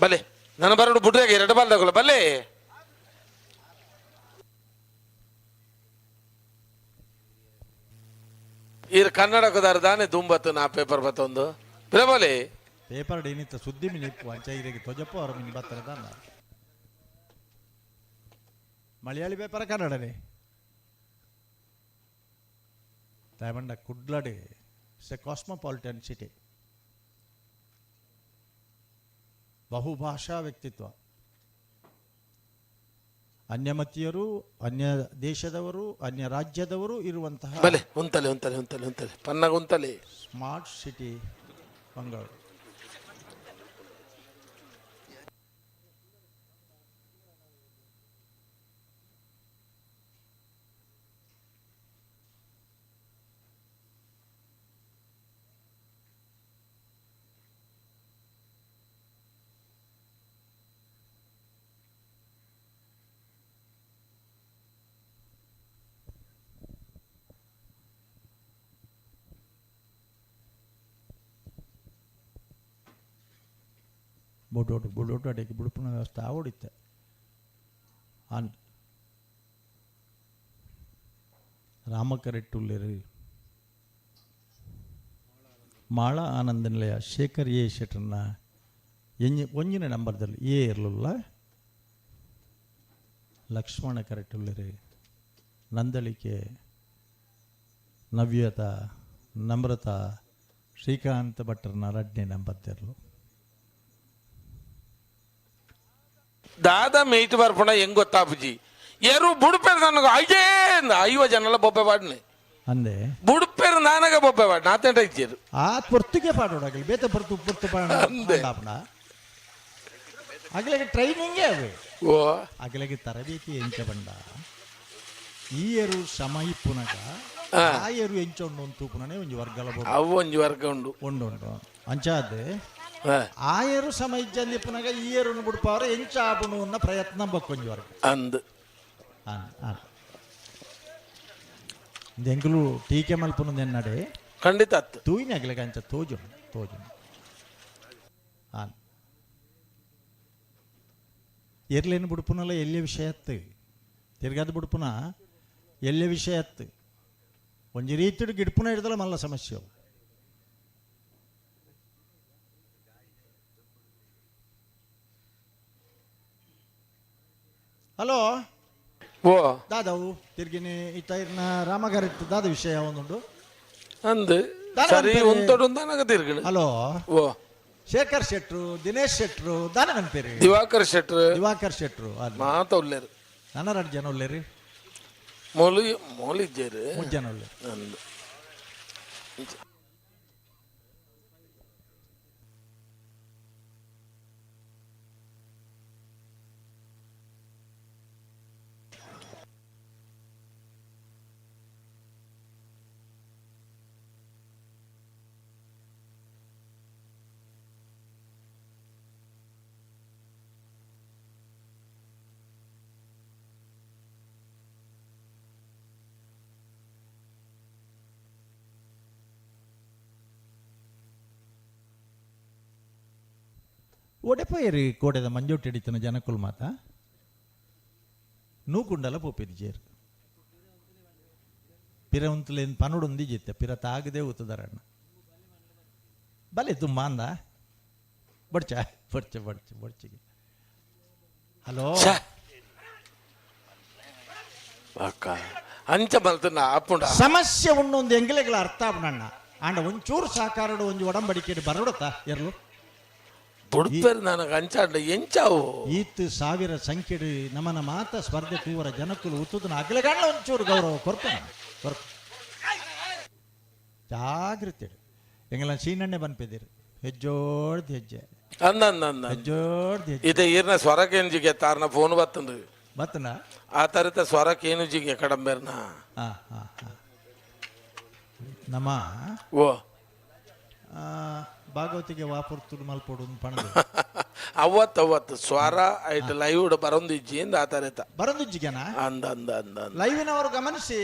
ಬಲೆ ನನ್ನ ಬರಡು ಬುಡ್ರಾಗ ಎರಡು ಬಾಲ್ದಾಗಲ್ಲ ಬಲೆ. ಈರ್ ಕನ್ನಡಕದಾರ ದಾನೆ ದುಂಬತ್ತು ನಾ ಪೇಪರ್ ಬತ್ತೊಂದು ಪ್ರಬಲೆ. ಪೇಪರ್ ಏನಿತ್ತ ಸುದ್ದಿ ಮಿನಿ ಇಪ್ಪು ಅಂಚ ಇರೆಗೆ ತೊಜಪ್ಪ ಅವರ ಮಿನಿ ಬತ್ತರ ದಾನ ಮಲಯಾಳಿ ಪೇಪರ್ ಕನ್ನಡನೇ ತಾಯಬಂಡ. ಕುಡ್ಲಡಿ it's A cosmopolitan city, ಬಹುಭಾಷಾ ವ್ಯಕ್ತಿತ್ವ. ಅನ್ಯಮತೀಯರು, ಅನ್ಯ ದೇಶದವರು, ಅನ್ಯ ರಾಜ್ಯದವರು ಇರುವಂತಹ ಬಲೆ ಉಂತಲೆ ಉಂತಲೆ ಉಂತಲೆ ಉಂತಲೆ ಪನ್ನಾಗ ಉಂತಲೆ. Smart city Mangaluru. ಬೊಡೋಟು ಬೊಡೋಟು ಅಡಿಗೆ ಬುಡುಪುನ ವ್ಯವಸ್ಥೆ ಆವಡಿತ್ತೆ ಅನ್ ರಾಮಕರೆಟ್ಟುಲ್ಲೇರು ಮಾಳ ಆನಂದ ನಿಲಯ ಶೇಖರ್ ಎ ಶೆಟ್ಟರ್ನ ಎಂಜಿ ಒಂಜಿನ ನಂಬರ್ದಲ್ಲಿ ಎ ಇರಲಿಲ್ಲ. ಲಕ್ಷ್ಮಣ ಕರೆಟ್ಟುಲ್ಲೇರು ನಂದಳಿಕೆ ನವ್ಯತ ನಮ್ರತಾ ಶ್ರೀಕಾಂತ ಭಟ್ಟರ್ನ ರಡ್ನೇ ನಂಬತ್ತಿರಲು. ದಾದಾ ಮೇಯ್ತು ಬರ್ಪುಣ ಹೆಂಗ್ ಗೊತ್ತಾಪುಜಿ ಎರು ಬುಡುಪೇರು ನನಗೆ ಅಯ್ಯೇ 50 ಜನಲ ಬೊಬ್ಬೆ ಪಾಡ್ನೆ. ಅಂದೆ. ಬುಡುಪೇರು ನಾನಗ ಬೊಬ್ಬೆ ಪಾಡ್ ನಾತೆಂಟ ಇಚ್ಚಿರು. ಆ ಪೊರ್ತುಗೆ ಪಾಡೋಡಾಗಲಿ ಬೇತೆ ಪೊರ್ತು ಪೊರ್ತು ಪಾಡ. ಅಂದೆ. ಅಗಲಿಗೆ ಟ್ರೈನಿಂಗೇ ಅದು. ಓ ಅಗಲಗೆ ತರಬೇತಿ ಎಂಚ ಬಂಡ ಈ ಎರು ಸಮ ಇಪ್ಪುನಗ ಆ ಎರು ಎಂಚ ಉಂಡು ಅಂತ ತೂಪುನನೆ ಒಂಜಿ ವರ್ಗಲ ಬೋಡು. ಅವು ಒಂಜಿ ವರ್ಗ ಉಂಡು. ಉಂಡು ಉಂಡು ಅಂಚಾದ್ ಹಾ. ಆ ಎರು ಸಮ ಇಜ್ಜಂದಿ ಇಪ್ಪುನಗ ಈ ಎರುನು ಬುಡ್ಪವರ ಎಂಚ ಆಪುಂಡು ಅನ್ನ ಪ್ರಯತ್ನ ಬಕ್ಕೊಂಜಿ ವರ್ಗ. ಅಂದ್ ಆನ್ ಆನ್ ಎಂಕುಲು ಟೀಕೆ ಮಲ್ಪುನು ನೆನ್ನಡೆ. ಖಂಡಿತ ಅತ್ತು. ತೂಯಿನ ಅಗಲಗೆ ಅಂಚ ತೋಜುಂಡು ತೋಜುಂಡು ಆನ್ ಎರ್ಲೇನು ಬುಡ್ಪುನಲ್ಲ ಎಲ್ಲಿಯ ವಿಷಯ ಅತ್ತು ತಿರ್ಗಾದ ಬುಡ್ಪುನ ಎಲ್ಲಿಯ ವಿಷಯ ಅತ್ತು ಒಂಜಿ ರೀತಿಡು ಗಿಡ್ಪುನ ಹಿಡ್ದಲ್ಲ ಮಲ್ಲ ಸಮಸ್ಯೆ ಅವು. ಹಲೋ. ಓ ದಾದವು ತಿರ್ಗಿನಿ ಇತ್ತ ಇರ್ನ ರಾಮಗಾರಿತ್ತು ದಾದ ವಿಷಯ ಒಂದುಂಡು. ಅಂದ್ ದಾದ ಸರಿ. ಪನ್ಪೇರು? ಉಂತೊಡು ನನಗ ತಿರ್ಗಣ. ಹಲೋ. ಓ ಶೇಖರ್ ಶೆಟ್ರು, ದಿನೇಶ್ ಶೆಟ್ರು, ದಾದ ಪನ್ಪೇರು? ದಿವಾಕರ್ ಶೆಟ್ರು. ದಿವಾಕರ್ ಶೆಟ್ರು. ಮಾತ ಉಲ್ಲೇರು. ನನ್ನ ಎರಡು ಜನ ಉಲ್ಲೇರಿ. ಮೋಲಿ ಮೋಲಿಜ್ಜೇರು. ಮೂರು ಜನ ಉಲ್ಲೇರು. ಅಂದ್ ಒಡೆಪೋಯರಿ ಕೋಡೆದ ಮಂಜೋಟಿ ಹಿಡಿತನ ಜನಕುಲ್ ಮಾತ ನೂಕುಂಡಲ ಪೋಪಿರಿ ಜೇರು ಪಿರ ಉಂತುಲೇನ್ ಪನುಡೊಂದಿ ಜಿತ್ತೆ ಪಿರ ತಾಗದೆ ಊತದರಣ್ಣ ಬಲೆ ತುಂಬ ಅಂದ ಬಡ್ಚ ಬಡ್ಚ ಬಡ್ಚ ಬಡ್ಚಿಗೆ. ಹಲೋ. ಛೆ. ಅಕ್ಕ ಅಂಚ ಮಲ್ತನ ಆಪುಂಡ. ಸಮಸ್ಯೆ ಉಂಡು ಒಂದು ಎಂಗ್ಲೆಗಳ ಅರ್ಥ ಆಪುನಣ್ಣ ಆಂಡ ಒಂಚೂರು ಸಹಕಾರಡು ಒಂಜಿ ಒಡಂಬಡಿಕೆ ಬರಡುತ್ತಾ ಎರ್ಲು. ಬುಡ್ಪೇರು ನನಗೆ ಅಂಚಾಂಡ ಎಂಚಾವು. ಈತ್ ಸಾವಿರ ಸಂಖ್ಯೆಡು ನಮನ ಮಾತ ಸ್ಪರ್ಧೆ ತೂವರ ಜನಕ್ಕುಲು ಉತ್ತುದನ ಅಗಲಗಣ್ಣ ಒಂಚೂರು ಗೌರವ ಕೊರ್ಪನ ಕೊರ್ಪ ಜಾಗೃತಿ ಎಂಗಲ ಸೀನಣ್ಣೆ ಬನ್ಪಿದ್ದೀರಿ ಹೆಜ್ಜೋಡ್ದು ಹೆಜ್ಜೆ. ಅಂದ ಅಂದ ಅಂದ. ಹೆಜ್ಜೋಡ್ದು ಹೆಜ್ಜೆ. ಇತ ಈರ್ನ ಸ್ವರಕೇನು ಜಿಗೆ ತಾರ್ನ ಫೋನ್ ಬತ್ತಂದು. ಬತ್ತನ. ಆ ತರತ ಸ್ವರಕೇನು ಜಿಗೆ ಕಡಂಬೇರ್ನ. ಹಾ ಹಾ ಹಾ ನಮ್ಮ ಓ ಆ, ಭಾಗವತಿಗೆ ವಾಪುರ್ತುಡು ಮಲ್ಪೊಡು ಪಣದು. ಅವತ್ತು ಅವತ್ತು ಸ್ವರ ಐಟ್ ಲೈವ್ ಬರೊಂದು ಇಜ್ಜಿ ಇಂದ ಆ ತರತ. ಬರಂದುಜ್ಜಿಗೆನಾ? ಅಂದ ಅಂದ ಅಂದ ಅಂದ. ಲೈವಿನವರು ಗಮನಿಸಿ,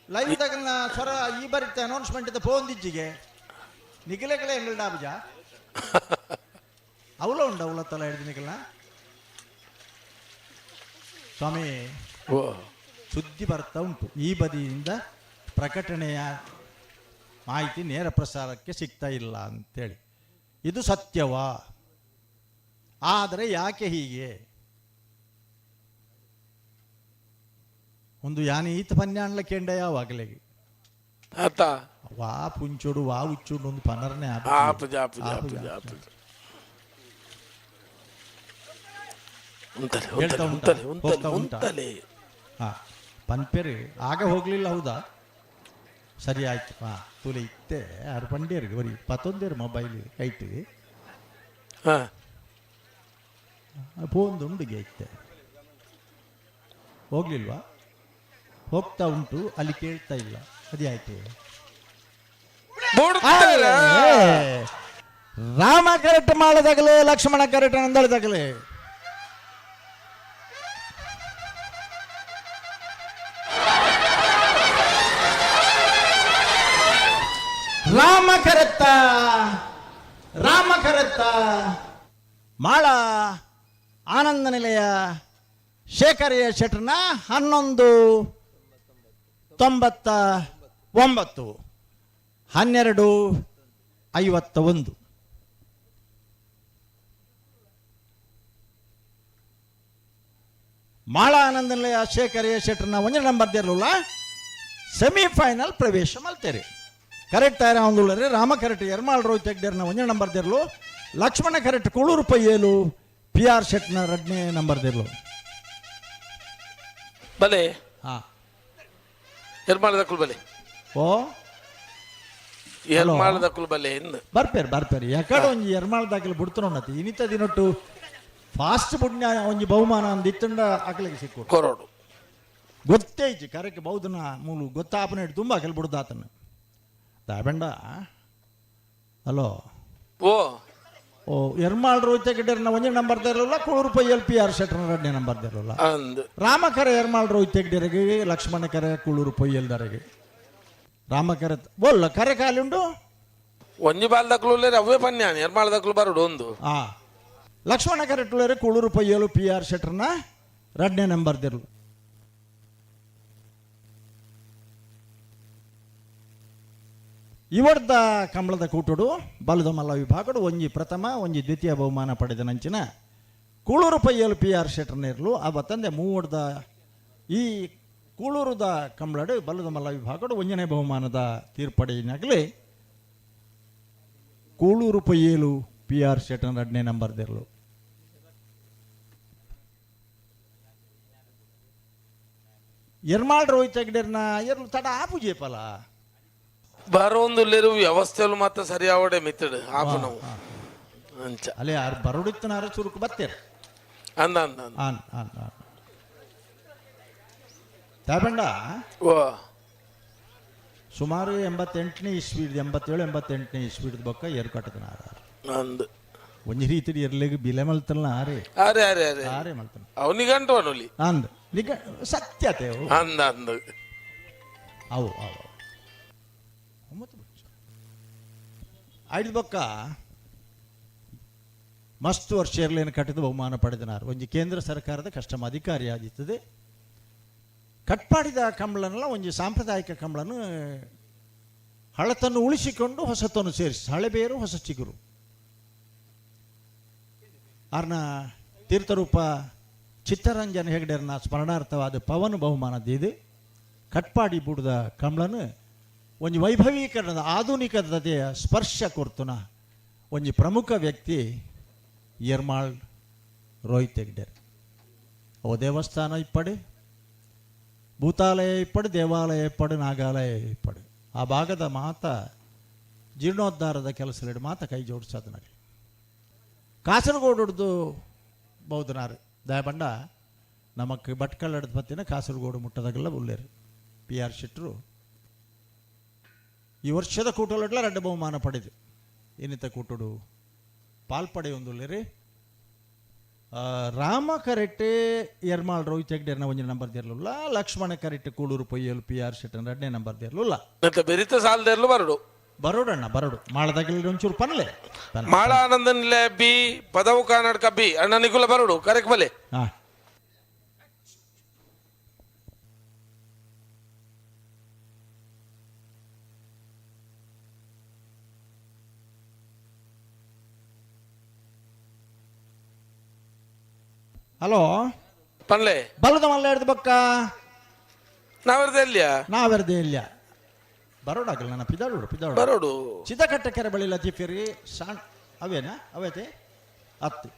ಲೈವ್ ತಗಲ್ನ ಸ್ವರ ಈ ಬರಿತ ಅನೌನ್ಸ್ಮೆಂಟ್ ಇದ್ದ ಪೋಂದಿಜ್ಜಿಗೆ ನಿಗಲೆಗಲೆ ಎಂಗಲ್ ಡಾಬುಜ ಅವಲ ಉಂಡು ಅವಲ ತಲ ಹಿಡಿದು ನಿಗಲ ಸ್ವಾಮಿ. ಓ ಸುದ್ದಿ ಬರ್ತಾ ಉಂಟು, ಈ ಬದಿಯಿಂದ ಪ್ರಕಟಣೆಯ ಮಾಹಿತಿ ನೇರ ಪ್ರಸಾರಕ್ಕೆ ಸಿಗ್ತಾ ಇಲ್ಲ ಅಂತೇಳಿ. ಇದು ಸತ್ಯವಾ? ಆದರೆ ಯಾಕೆ ಹೀಗೆ? ಒಂದು ಯಾನಿ ಈತ ಪನ್ಯಾನ್ಲ ಕೆಂಡ ಯಾವಾಗಲೇ ಆತ ವಾ ಪುಂಚೋಡು ವಾ ಉಚ್ಚೋಡು ಒಂದು ಪನರ್ನೆ. ಆಪುಜ ಆಪುಜ ಆಪುಜ ಆಪುಜ ಉಂತಲೆ. ಹೇಳ್ತಾ ಉಂತಲೆ. ಉಂಟಾ? ಉಂತಲೆ. ಹೋಗ್ತಾ ಉಂತಲೆ. ಉಂಟಾ? ಉಂತಲೆ. ಹಾ ಪನ್ಪೆರು ಆಗ ಹೋಗ್ಲಿಲ್ಲ, ಹೌದಾ? ಸರಿ ಆಯ್ತು. ಹಾ ತುಲೆ ಇತ್ತೆ ಆರು ಪಂಡೇರು ಒರಿ ಪತ್ತೊಂದೇರು ಮೊಬೈಲ್ ಕೈಟ್. ಹಾ ಫೋನ್ದುಂಡುಗೆ ಇತ್ತೆ ಹೋಗ್ಲಿಲ್ವಾ? ಹೋಗ್ತಾ ಉಂಟು, ಅಲ್ಲಿ ಕೇಳ್ತಾ ಇಲ್ಲ, ಅದೇ ಆಯ್ತು. ಬುಡ್ತಾರೆ. ರಾಮ ಕರೆಕ್ಟ್ ಮಾಡದಾಗಲೇ ಲಕ್ಷ್ಮಣ ಕರೆಕ್ಟ್ ನಂದಳದಾಗಲೇ. ರಾಮ ಕರೆತ್ತ ರಾಮ ಕರೆತ್ತ ಮಾಳ ಆನಂದ ನಿಲಯ ಶೇಖರಿಯ ಶೆಟ್ರನ 11.99, 12.51. ಮಾಳ ಆನಂದ ನಿಲಯ ಶೇಖರಿಯ ಶೆಟ್ರನ ಒಂಜಿ ನಂಬರ್ ದೇರ್ಲುಲ್ಲ ಸೆಮಿಫೈನಲ್ ಪ್ರವೇಶ ಮಲ್ತೇರಿ. ಕರೆಕ್ಟ್ ತಯಾರ ಒಂದುಳ್ಳರಿ ರಾಮ ಕರೆಕ್ಟ್ ಎರ್ಮಾಳ್ ರೋಹಿತ್ ಹೆಗ್ಡೇರ್ನ ಒಂಜಿ ನಂಬರ್ ದೇರ್ಲು, ಲಕ್ಷ್ಮಣ ಕರೆಕ್ಟ್ ಕೂಳೂರು ಪೈಯೇಲು ಪಿ ಆರ್ ಶೆಟ್ನ ಎರಡನೇ ನಂಬರ್ ದೇರ್ಲು. ಬಲೆ. ಹಾ ಎರ್ಮಾಳದಕ್ಕುಲ್ ಬಲೆ. ಓ ಎರ್ಮಾಳದಕ್ಕುಲ್ ಬಲೆ ಎಂದು. ಬರ್ಪೇರು ಬರ್ಪೇರು, ಯಾಕಡೆ ಒಂಜಿ ಎರ್ಮಾಳ್ ದಾಖಲೆ ಬಿಡ್ತಾನ ಉನ್ನತಿ ಇನಿತ ದಿನೊಟ್ಟು. ಫಾಸ್ಟ್ ಬುಡ್ನ ಒಂಜಿ ಬಹುಮಾನ ಅಂದ್ ಇತ್ತುಂಡ ಅಕಲಿಗೆ ಸಿಕ್ಕು ಕೊರೋಡು. ಗೊತ್ತೇ ಇಜ್ಜಿ ಕರೆಕ್ ಬೌದನ ಮೂಲು ಗೊತ್ತಾಪನ ಇಟ್ಟು ತುಂಬ ಅಕಲ್ ಬುಡ್ದಾತನ ದಾಬೆಂಡ. ಹಲೋ. ಓ. ಓ ಎರ್ಮಾಳ್ ರೋಹಿತ ಗಿಡ್ಡರ್ನ ಒಂಜಿ ನಂಬರ್ ದೇರಲ್ಲ, ಕುಳೂರು ಪೈ ಎಲ್ ಪಿ ಆರ್ ಶೆಟ್ಟರ್ನ ಎರಡನೇ ನಂಬರ್ ದೇರಲ್ಲ. ಅಂದ್. ರಾಮಕರ ಎರ್ಮಾಳ್ ರೋಹಿತ ಹೆಗ್ಡೆರಿಗೆ, ಲಕ್ಷ್ಮಣ ಕರೆ ಕುಳೂರು ಪೊಯ್ಯಲ್ದರೆಗೆ. ರಾಮಕರ ಬೋಲ್ಲ ಕರೆ ಖಾಲಿ ಉಂಡು. ಒಂಜಿ ಬಾಲ್ ದಕ್ಲು ಅವೇ ಪನ್ಯಾನ ಎರ್ಮಾಳ್ ದಕ್ಲು ಬರೋಡು ಒಂದು. ಆ ಲಕ್ಷ್ಮಣ ಕರೆ ಟುಳರೆ ಕುಳೂರು ಪೊಯ್ಯಲು ಪಿ ಆರ್ ಶೆಟ್ಟರ್ನ ಎರಡನೇ ನಂಬರ್ ದಿರ್ಲು. ಇವಡ್ದ ಕಂಬಳದ ಕೂಟುಡು ಬಲದ ಮಲ್ಲ ವಿಭಾಗಡು ಒಂಜಿ ಪ್ರಥಮ ಒಂಜಿ ದ್ವಿತೀಯ ಬಹುಮಾನ ಪಡೆದ ನಂಚಿನ ಕೂಳೂರು ಪೈಯಲು ಪಿ ಆರ್ ಶೆಟ್ಟರ್ನೇರ್ಲು. ಅವ ತಂದೆ ಮೂವಡ್ದ ಈ ಕೂಳೂರುದ ಕಂಬಳಡು ಬಲದ ಮಲ್ಲ ವಿಭಾಗಡು ಒಂಜನೇ ಬಹುಮಾನದ ತೀರ್ಪಡೆಯಿನಾಗಲಿ ಕೂಳೂರು ಪೈಯಲು ಪಿ ಆರ್ ಶೆಟ್ಟರ್ ಎರಡನೇ ನಂಬರ್ ದಿರ್ಲು. ಎರ್ಮಾಳ್ ರೋಹಿತ್ ಹೆಗ್ಡೆರ್ನ ಎರ್ಲು ತಡ ಆಪುಜೆ ಪಲ. ಬರೋಂದುಲ್ಲೇರು ವ್ಯವಸ್ಥೆಲು ಮಾತ್ರ ಸರಿಯಾವಡೆ ಮಿತ್ತಡು ಆಪು ನಾವು ಅಂಚ. ಅಲ್ಲೇ ಯಾರು ಬರೋಡಿತ್ತನಾರ ಚುರುಕು ಬತ್ತೀರ. ಅಂದ ಅಂದ ಅಂದ. ಆನ್ ಆನ್ ಆನ್ ತಾಬಂಡ. ಓ. ಸುಮಾರು 88ನೇ ಇಸ್ವಿ, 87 88ನೇ ಇಸ್ವಿದ ಬೊಕ್ಕ ಏರು ಕಟ್ಟದನಾರ. ಅಂದ್. ಒಂಜಿ ರೀತಿ ಎರ್ಲೆಗ್ ಬಿಲೆ ಮಲ್ತಲ್ಲ ಆರೆ. ಅರೆ ಅರೆ ಅರೆ. ಆರೆ ಮಲ್ತನ. ಅವನಿಗಂಟು ಅನುಲಿ. ಅಂದ್ ನಿಗ ಸತ್ಯತೆ ಅವು. ಅಂದ ಅಂದ. ಅವು ಅವು ಐದು ಬೊಕ್ಕ ಮಸ್ತ್ ವರ್ಷ ಎರ್ಲೇನು ಕಟ್ಟಿದ ಬಹುಮಾನ ಪಡೆದನಾರು ಒಂಜಿ ಕೇಂದ್ರ ಸರ್ಕಾರದ ಕಸ್ಟಮ್ ಅಧಿಕಾರಿ ಆಗಿರ್ತದೆ. ಕಟ್ಪಾಡಿದ ಕಂಬಳನೆಲ್ಲ ಒಂಜಿ ಸಾಂಪ್ರದಾಯಿಕ ಕಂಬಳನ್ನು ಹಳತನ್ನು ಉಳಿಸಿಕೊಂಡು ಹೊಸತನ್ನು ಸೇರಿಸಿ ಹಳೆ ಬೇರು ಹೊಸ ಚಿಗುರು. ಆರ್ನ ತೀರ್ಥರೂಪ ಚಿತ್ತರಂಜನ್ ಹೆಗ್ಡೆರ್ನ ಸ್ಮರಣಾರ್ಥವಾದ ಪವನ ಬಹುಮಾನದ ಕಟ್ಪಾಡಿ ಬುಡದ ಕಂಬಳನು ಒಂಜಿ ವೈಭವೀಕರಣದ ಆಧುನಿಕತೆಯ ಸ್ಪರ್ಶ ಕೊರ್ತುನ ಒಂಜಿ ಪ್ರಮುಖ ವ್ಯಕ್ತಿ ಎರ್ಮಾಳ್ ರೋಹಿತ್ ಹೆಗ್ಡೆರ್. ಓ ದೇವಸ್ಥಾನ ಇಪ್ಪಡು, ಭೂತಾಲಯ ಇಪ್ಪಡು, ದೇವಾಲಯ ಇಪ್ಪಡು, ನಾಗಾಲಯ ಇಪ್ಪಡು, ಆ ಭಾಗದ ಮಾತ ಜೀರ್ಣೋದ್ಧಾರದ ಕೆಲಸಗಳು ಮಾತ ಕೈ ಜೋಡಿಸೋದನಲ್ಲಿ ಕಾಸರಗೋಡುಡ್ದು ಬೌದ್ಧನಾರು ದಯಬಂಡ ನಮಕ್ ಭಟ್ಕಳದ ಪತ್ತಿನ ಕಾಸರಗೋಡು ಮುಟ್ಟದಾಗೆಲ್ಲ ಉಲ್ಲೇರು ಪಿ ಆರ್ ಶೆಟ್ಟರು. ಈ ವರ್ಷದ ಕೂಟಲಡ್ಲ ರಡ್ಡ ಬಹುಮಾನ ಪಡೆದು ಏನಿತ ಕೂಟುಡು ಪಾಲ್ಪಡೆಯೊಂದುಲ್ಲೇರಿ. ರಾಮ ಕರೆಕ್ಟ್ ಎರ್ಮಾಳ್ ರೋಹಿತ್ ಹೆಗ್ಡೆರ್ನ ಒಂಜಿ ನಂಬರ್ ದೇರ್ಲುಲ್ಲ, ಲಕ್ಷ್ಮಣ ಕರೆಕ್ಟ್ ಕೂಳೂರು ಪೊಯ್ಯಲು ಪಿ ಆರ್ ಶೆಟ್ಟನ್ ಎರಡನೇ ನಂಬರ್ ದೇರ್ಲುಲ್ಲ. ಮತ್ತೆ ಬೆರಿತ ಸಾಲದೇರ್ಲು ಬರಡು. ಬರೋಡಣ್ಣ ಬರೋಡು ಮಾಳದಾಗಲಿ ಒಂಚೂರು ಪನ್ಲೆ. ಮಾಳಾನಂದನ್ಲೆ ಬಿ ಪದವು ಕರ್ನಾಟಕ ಬಿ ಅಣ್ಣ ನಿಕುಲ ಬರೋಡು ಕರೆಕ್ಟ್ ಬಲೆ. ಹಾ ಹಲೋ. ಪನ್ಲೆ. ಬಲದ ಮಲ್ಲ ಹಿಡ್ದು ಬಕ್ಕ. ನಾವೆರ್ದ ಎಲ್ಲಿಯ? ನಾವೆರ್ದೆ ಇಲ್ಲ ಬರೋಡಾಗಲ್ಲ ನನ್ನ ಪಿದಾಡು ಪಿದಾಡು. ಬರೋಡು. ಚಿದಕಟ್ಟ ಕೆರೆ ಬಳಿ ಲತೀಫಿರಿ ಸಾಣ್ ಅವೇನಾ ಅವೇತೆ ಅತ್ತು.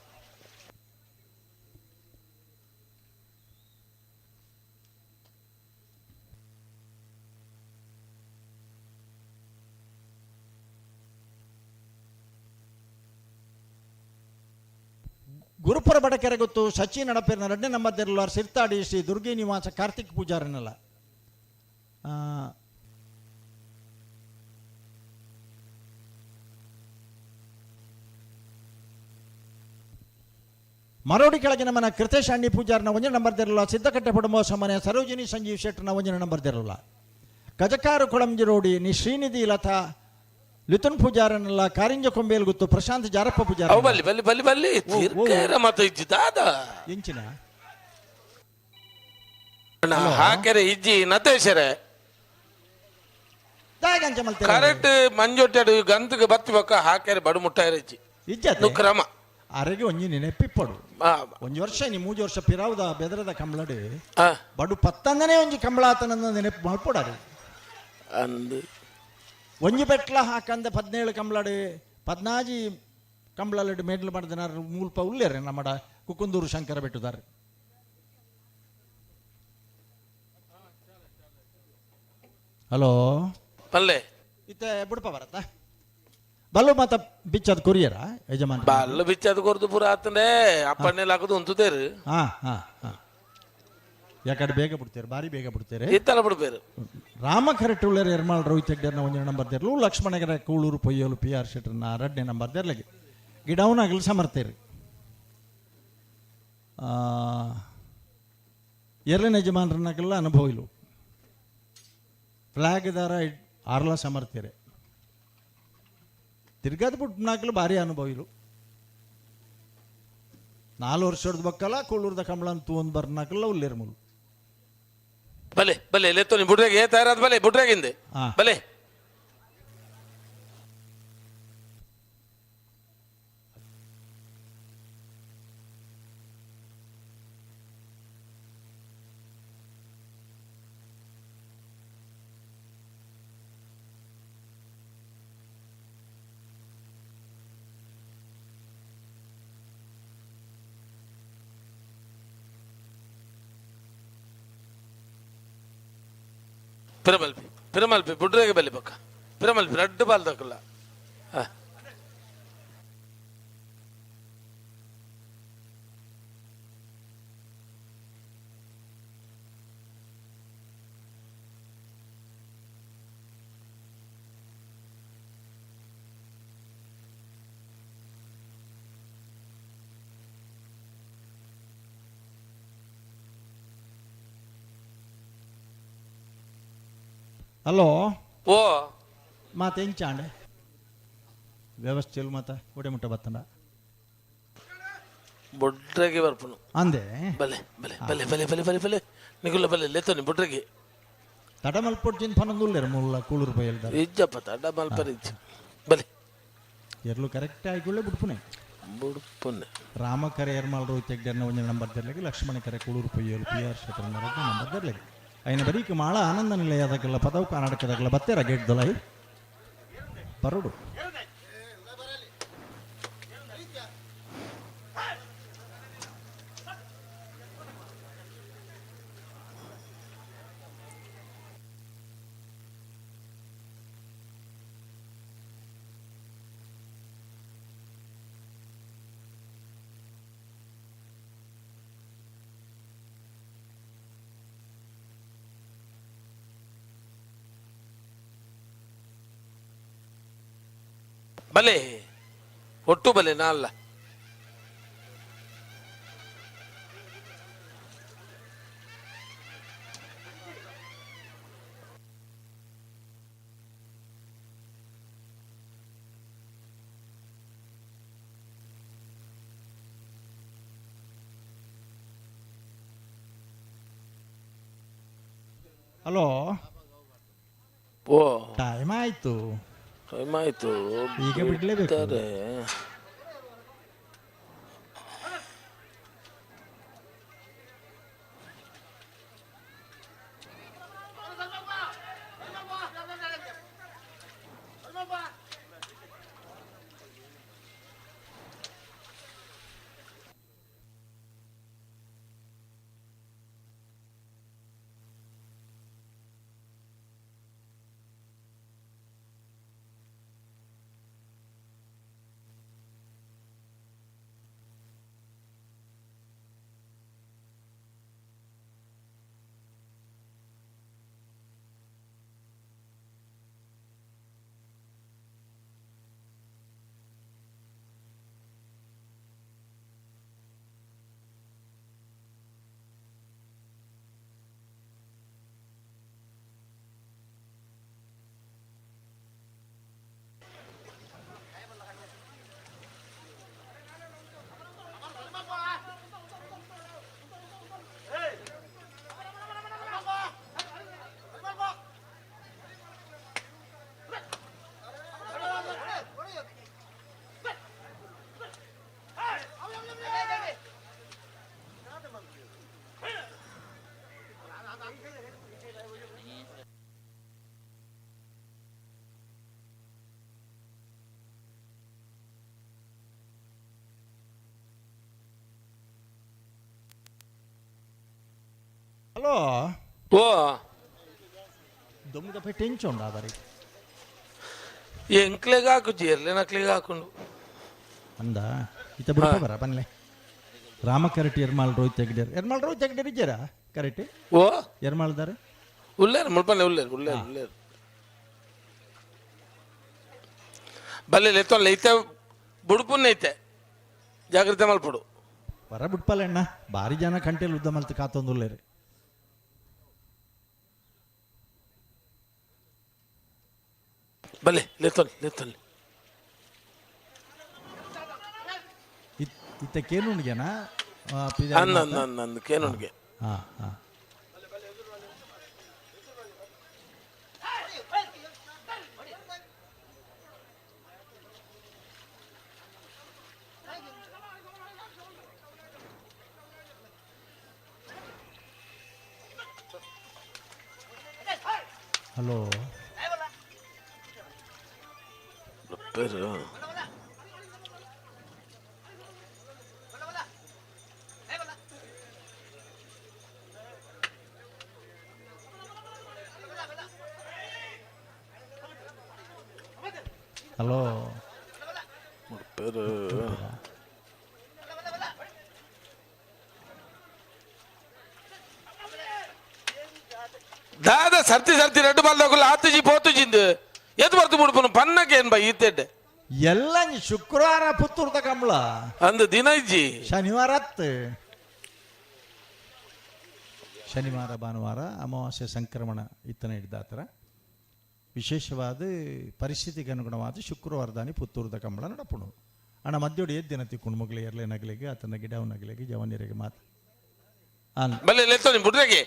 ಗುರುಪುರ ಬಡಕೆರೆ ಗೊತ್ತು ಸಚಿನ್ ನಡಪೇರಿನ ಎರಡನೇ ನಂಬರ್ ದೇರ್ಲಾರ್ ಸಿರ್ತಾಡಿ ಶ್ರೀ ದುರ್ಗಿ ನಿವಾಸ ಕಾರ್ತಿಕ್ ಪೂಜಾರನಲ್ಲ. ಮರೋಡಿ ಕೆಳಗಿನ ಮನ ಕೃತೇಶ್ ಅಣ್ಣಿ ಪೂಜಾರನ ಒಂಜಿ ನಂಬರ್ ದೇರಲ್ಲ, ಸಿದ್ದಕಟ್ಟೆ ಪಡುಂಬ ಮನೆ ಸರೋಜಿನಿ ಸಂಜೀವ್ ಶೆಟ್ಟರ್ನ ಒಂಜಿನ ನಂಬರ್ ದೇರಲ್ಲ. ಗಜಕಾರು ಕೊಳಂಜಿ ರೋಡಿ ನಿ ಶ್ರೀನಿಧಿ ಲತಾ ಲಿತುನ್ ಪೂಜಾರನಲ್ಲ ಕಾರಿಂಜ ಕೊಂಬೇಲ್ ಗೊತ್ತು ಪ್ರಶಾಂತ್ ಜಾರಪ್ಪ ಪೂಜಾರ. ಅವು ಬಲ್ಲಿ ಬಲ್ಲಿ ಬಲ್ಲಿ ಬಲ್ಲಿ ತಿರ್ಕೇರ ಮತ ಇಜ್ಜಿ ದಾದ. ಎಂಚಿನ? ಅಣ್ಣ ಹಾಕೆರೆ ಇಜ್ಜಿ ನತೇಶರೆ. ಕರೆಕ್ಟ್ ಮಂಜೊಟ್ಟೆಡು ಗಂತಗೆ ಬತ್ತಿ ಬಕ್ಕ ಹಾಕೆರೆ ಬಡು ಮುಟ್ಟಾಯರ ಇಜ್ಜಿ. ಇಜ್ಜತೆ ಕ್ರಮ. ಅರೆಗೆ ಒಂಜಿ ನೆನಪಿಪ್ಪಡು. ಒಂಜಿ ವರ್ಷ ನೀ ಮೂಜಿ ವರ್ಷ ಪಿರಾವುದ ಬೆದರದ ಕಂಬಳಡು ಬಡು ಪತ್ತಂದನೇ ಒಂಜಿ ಕಂಬಳಾತನಂದ ನೆನಪು ಮಾಡ್ಪೋಡಾರೆ. ಅಂದ್. ಒಂಜಿ ಬೆಟ್ಲ ಹಾಕಂದ 17 ಕಂಬಳಡು ಪದ್ನಾಜಿ ಕಂಬಳಲೆಡು ಮೇಡ್ಲು ಮಾಡಿದನಾರು ಮೂಲ್ಪ ಉಲ್ಲೇರೆ ನಮ್ಮಡ ಕುಕ್ಕುಂದೂರು ಶಂಕರ ಬೆಟ್ಟುದಾರೆ. ಹಲೋ. ಪಲ್ಲೆ. ಇತ್ತ ಬುಡಪ ಬರತ್ತಾ? ಬಲ್ಲು ಮಾತ ಬಿಚ್ಚದ ಕೊರಿಯರ ಯಜಮಾನ್? ಬಲ್ಲು ಬಿಚ್ಚದ ಕೊರ್ದು ಪೂರ ಆತಂಡೆ ಅಪ್ಪಣ್ಣೆ ಹಾಕುದು ಉಂತುದೇರು. ಹಾ ಹಾ ಹಾ, ಯಾಕಡೆ ಬೇಗ ಬಿಡ್ತೀರಿ, ಭಾರಿ ಬೇಗ ಬಿಡ್ತೀರಿ. ಇತ್ತಲ್ಲ ಬಿಡ್ಬೇರು. ರಾಮ ಕರೆಟುಳ್ಳರ್ ಎರ್ಮಾಳ್ ರೋಹಿತ್ ಹೆಗ್ಡೆರ್ನ ಒಂಜನೇ ನಂಬರ್ ದೇರ್ಲು, ಲಕ್ಷ್ಮಣಗರ ಕೂಳೂರು ಪೊಯ್ಯೋಲು ಪಿ ಆರ್ ಶೆಟ್ಟರ್ನ ಎರಡನೇ ನಂಬರ್ ದೇರ್ಲಗೆ ಗಿಡವನಾಗಲು ಸಮರ್ತೇರಿ. ಎರಡನೇ ಯಜಮಾನ್ರನ್ನಾಗೆಲ್ಲ ಅನುಭವ ಇಲ್ಲ. ಫ್ಲಾಗ್ದಾರ ಆರ್ಲ ಸಮರ್ಥ್ಯರೆ ತಿರ್ಗಾದ ಬಿಟ್ಟು ಭಾರಿ ಅನುಭವ ಇಲ್ಲ. 4 ವರ್ಷದ ಬಕ್ಕಲ್ಲ ಕೂಳೂರ್ದ ಕಂಬಳ ಅಂತ ಒಂದು ಬರ್ನಾಕಲ್ಲ ಉಲ್ಲೇರ್ಮುಲು. ಬಲೆ ಬಲೆ ಲೆತ್ತೋ ನೀ ಬುಡ್ರೆಗೆ ಏ ತಯಾರಾದ ಬಲೆ ಬುಡ್ರೆಗಿಂದೆ. ಹಾ. ಬಲೆ. ಪಿರಮಲ್ಪಿ ಪಿರಮಲ್ಪಿ ಬುಡ್ರೆಗೆ ಬಲಿ ಪಕ್ಕ ಪಿರಮಲ್ಪಿ ರಡ್ಡು ಬಾಲ್ ದಕ್ಕಲ್ಲ. ಹಾ. ಹಲೋ. ಓ. ಮಾತ ಎಂಚಾಂಡೆ ವ್ಯವಸ್ಥೆ ಮಾತ ಒಡೆ ಮುಟ್ಟ ಬತ್ತಂಡ? ಬುಡ್ರೆಗೆ ಬರ್ಪುನು. ಅಂದೆ. ಬಲೆ ಬಲೆ ಬಲೆ ಬಲೆ ಬಲೆ ಬಲೆ ಬಲೆ ನಿಗುಲ್ಲ ಬಲೆ ಲೆತ್ತೋ ನೀ ಬುಡ್ರೆಗೆ. ತಡ ಮಲ್ಪೊಡ್ಚಿನ ಪನೊಂದುಲ್ಲೇರು ಮುಲ್ಲ ಕೂಳೂರು ಪೊಯ್ಯಲ್ದಾರ. ಇಜ್ಜಪ್ಪ ತಡ ಮಲ್ಪರಿಜ್ಜ ಬಲೆ. ಎರ್ಲು ಕರೆಕ್ಟ್ ಆಯ್ಕೊಳ್ಳೆ ಬಿಡ್ಪುನೆ. ಬುಡ್ಪುನೆ. ರಾಮಕರೆ ಎರ್ಮಾಲ್ ರೋಹಿತ್ ಹೆಗ್ಡೆರ್ನ ಒಂಜಿ ನಂಬರ್ ದೆರ್ಲಗೆ, ಲಕ್ಷ್ಮಣ ಕರೆ ಕೂಳೂರು ಪೊಯ್ಯೋಲು ಪಿ ಆರ್ ಶೆಟ್ಟರ್ನ ಎರಡನೇ ನಂಬರ್ ದೆರ್ಲಗೆ. ಐನ ಬರೀಕ್ ಮಾಳ ಆನಂದ ನಿಲಯದಕ್ಕೆಲ್ಲ ಪದವು ಕರ್ನಾಟಕದಾಗಲ್ಲ ಬತ್ತೇರ ಗೇಟ್ ದೊಲೈ ಬರುಡು. ಬಲೆ ಒಟ್ಟು ಬಲೆ ನಾಲ್ಲ. ಹಲೋ. ಓ. ಟೈಮ್ ಆಯ್ತು. ಟೈಮ್ ಆಯ್ತು. ಈಗ ಬಿಡ್ಲೇಬೇಕು. ಬಿಡ್ತಾರೆ. ಹಲೋ. ಓ. ದೊಮ್ಮದ ಪೆಟ್ಟೆ ಎಂಚ ಉಂಡು ಆ ಬಾರಿ? ಎಂಕ್ಲೆಗ್ ಹಾಕುಜಿ ಎರ್ಲೆನಕ್ಲೆಗ್ ಹಾಕೊಂಡು. ಅಂದ ಇತ್ತ ಬಿಡ್ಪ ಬರ ಪನ್ಲೆ. ರಾಮ ಕರೆಕ್ಟ್ ಎರ್ಮಾಲ್ ರೋಹಿತ್ ಹೆಗ್ಡೇರ್, ಎರ್ಮಾಲ್ ರೋಹಿತ್ ಹೆಗ್ಡೇರ್ ಇಜ್ಜಾರಾ ಕರೆಕ್ಟ್? ಓ. ಎರ್ಮಾಲ್ದಾರೆ. ಉಲ್ಲೇರು ಮುಲ್ಪನೆ, ಉಲ್ಲೇರು ಉಲ್ಲೇರು ಉಲ್ಲೇರು. ಬಲ್ಲೆ ಲೆತ್ತೊಲ್ಲ ಐತೆ, ಬುಡುಪುನ್ನ ಐತೆ, ಜಾಗ್ರತೆ ಮಲ್ಪಡು. ಬರ ಬಿಡ್ಪಲ್ಲ ಅಣ್ಣ, ಭಾರಿ ಜನ ಕಂಟೆಲ್ ಉದ್ದ ಮಲ್ತು ಕಾತೊಂದುಲ್ಲೇರು. ಬಲ್ಲೆ ಲೆತ್ತೊಲ್ಲಿ ಲೆತ್ತೊಲ್ಲಿ. ಇತ್ತ ಕೇನುಣಿಗೆನಾ? ಅಂದ ಅಂದ ಅಂದ ಅಂದ ಕೇನುಣಿಗೆ. ಹಾಂ ಹಾಂ. ಹಲೋ. ಪೇರು. ಹಲೋ. ಪೇರು. ದಾದ ಸರ್ತಿ ಸರ್ತಿ ರೆಡ್ಡು ಬಾಲ್ದಾಗುಲ್ಲ ಆತುಜಿ ಪೋತುಜಿಂದು ಎದ್ದು ಬರ್ತು ಬಿಡ್ಪುನು ಪನ್ನಕ್ಕೆ ಏನ್ ಬಾ ಈತೆಡ್ಡೆ. ಎಲ್ಲ ಶುಕ್ರವಾರ ಪುತ್ತೂರ್ದ ಕಂಬಳ. ಅಂದು ದಿನ ಇಜ್ಜಿ. ಶನಿವಾರ ಹತ್ತು, ಶನಿವಾರ ಭಾನುವಾರ ಅಮಾವಾಸ್ಯೆ ಸಂಕ್ರಮಣ ಇತ್ತನ ಹಿಡ್ದಾತರ ವಿಶೇಷವಾದ ಪರಿಸ್ಥಿತಿಗೆ ಅನುಗುಣವಾದ ಶುಕ್ರವಾರದಾನಿ ಪುತ್ತೂರ್ದ ಕಂಬಳ ನಡಪುಣು. ಅಣ್ಣ ಮಧ್ಯೋಡಿ ಎದ್ದಿನ ತಿಕ್ಕೊಂಡು ಮಗಲಿ ಎರ್ಲೆ ನಗಲಿಗೆ ಆತನ ಗಿಡ ನಗಲಿಗೆ ಜವನಿಯರಿಗೆ ಮಾತು ಅನ್. ಬಲ್ಲೆ ಲೆತ್ತೋನಿ ಬುಡ್ರಗೆ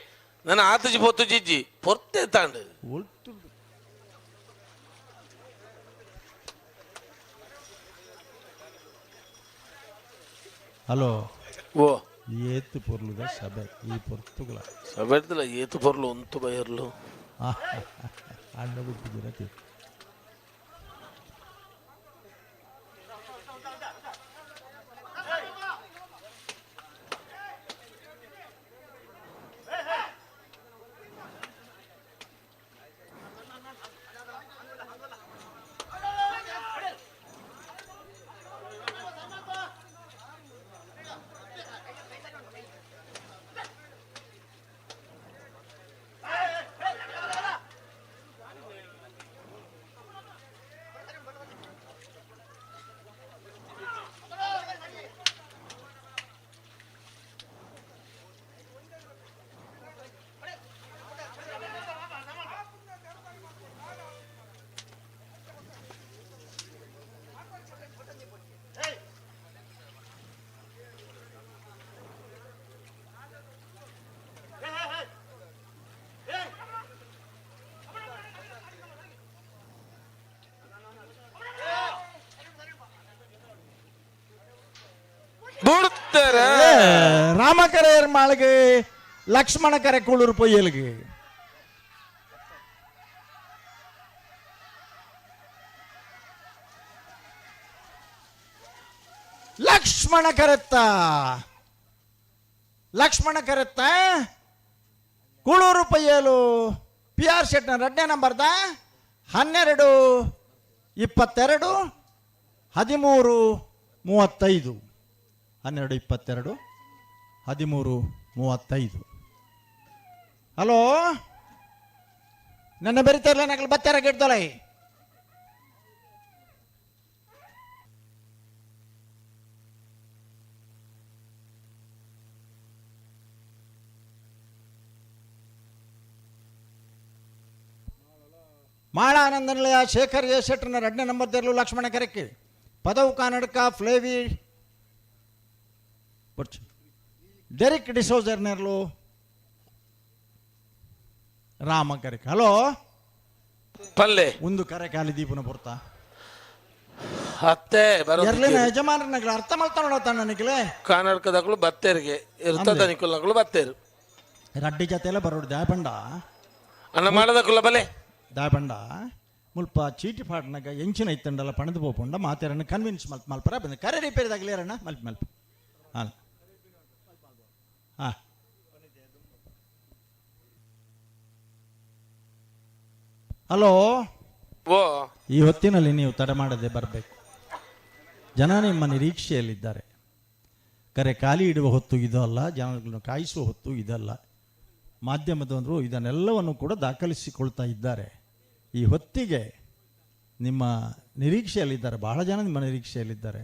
ನನ್ನ ಆತುಜಿ ಪೋತುಜಿ ಇಜ್ಜಿ ಪೊರ್ತೆ ತಾಂಡು. ಒಳ್ತು. ಹಲೋ. ಓ. ಏತು ಪೊರ್ಲುದ ಸಭೆ ಈ ಪೊರ್ತುಗಳ. ಸಬೆಡ್ದಲ್ಲ ಏತು ಪೊರ್ಲು ಉಂತು ಬಯರ್ಲು. ಅಣ್ಣ ಬಿಟ್ಟಿದ್ದೀರ. ಬುಡ್ತಾರೆ. ರಾಮಕರೆ ಮಾಳಿಗೆ ಲಕ್ಷ್ಮಣ ಕರೆ ಕೂಳೂರು ಪೊಯ್ಯಲ್ಗೆ. ಲಕ್ಷ್ಮಣ ಕರೆತ್ತ, ಲಕ್ಷ್ಮಣ ಕರೆತ್ತ ಕೂಳೂರು ಪಯ್ಯಲು ಪಿ ಆರ್ ಶೆಟ್ನ ಎರಡನೇ ನಂಬರ್ದ 12 22 13 35. 12 22 13 35. ಹಲೋ, ನನ್ನ ಬರಿತಾರಲ್ಲ ನಕಲು ಬತ್ತಾರ ಗಿಡ್ದೊಲೈ. ಮಾಳಾನಂದ ನಿಲಯ ಶೇಖರ್ ಎ ಶೆಟ್ಟರ್ನ ಎರಡನೇ ನಂಬರ್ ತೆರಲು ಲಕ್ಷ್ಮಣ ಕರೆಕ್ಕೆ ಪದವು ಕಾನಡ್ಕ ಫ್ಲೇವಿ ಬೊಡ್ಚಿ. ಡೆರಿಕ್ ಡಿಸೋಜರ್ ನೆರ್ಲು ರಾಮ ಕರೆಕ್. ಹಲೋ. ಪಲ್ಲೆ. ಒಂದು ಕರೆ ಖಾಲಿ ದೀಪನ ಪೊರ್ತಾ. ಅತ್ತೆ. ಎರ್ಲಿನ ಯಜಮಾನರ ಅರ್ಥ ಮಲ್ತಾನ ನೋಡ್ತಾನ ನಿಖಲೆ. ಕರ್ನಾಟಕದಾಗಲು ಬತ್ತೇರಿಗೆ ಇರ್ತದ ನಿಕುಲ್ನಗಳು ಬತ್ತೇರು. ರಡ್ಡಿ ಜೊತೆ ಎಲ್ಲ ಬರೋಡು ದಾಯಪಂಡ. ಅನ್ನ ಮಾಡದಕ್ಕಲ್ಲ ಬಲೆ. ದಾಯಪಂಡ ಮುಲ್ಪ ಚೀಟಿ ಪಾಡ್ನಾಗ ಎಂಚಿನ ಇತ್ತಂಡಲ್ಲ ಪಣದು ಪೋಪುಂಡ ಮಾತೆರನ್ನು ಕನ್ವಿನ್ಸ್ ಮಲ್ಪ್ ಮಲ್ಪರ ಬಂದ ಕರೆ ರಿಪೇರಿ ದಾಗಲೇರಣ್ಣ ಮಲ್ಪ ಮಲ್ಪ ಹಾಂ ಹಾಂ. ಹಲೋ. ಓ. ಈ ಹೊತ್ತಿನಲ್ಲಿ ನೀವು ತಡ ಮಾಡದೆ ಬರಬೇಕು. ಜನ ನಿಮ್ಮ ನಿರೀಕ್ಷೆಯಲ್ಲಿದ್ದಾರೆ. ಕರೆ ಖಾಲಿ ಇಡುವ ಹೊತ್ತು ಇದಲ್ಲ, ಜನಗಳನ್ನು ಕಾಯಿಸುವ ಹೊತ್ತು ಇದಲ್ಲ. ಮಾಧ್ಯಮದವರು ಇದನ್ನೆಲ್ಲವನ್ನು ಕೂಡ ದಾಖಲಿಸಿಕೊಳ್ತಾ ಇದ್ದಾರೆ. ಈ ಹೊತ್ತಿಗೆ ನಿಮ್ಮ ನಿರೀಕ್ಷೆಯಲ್ಲಿದ್ದಾರೆ, ಬಹಳ ಜನ ನಿಮ್ಮ ನಿರೀಕ್ಷೆಯಲ್ಲಿದ್ದಾರೆ.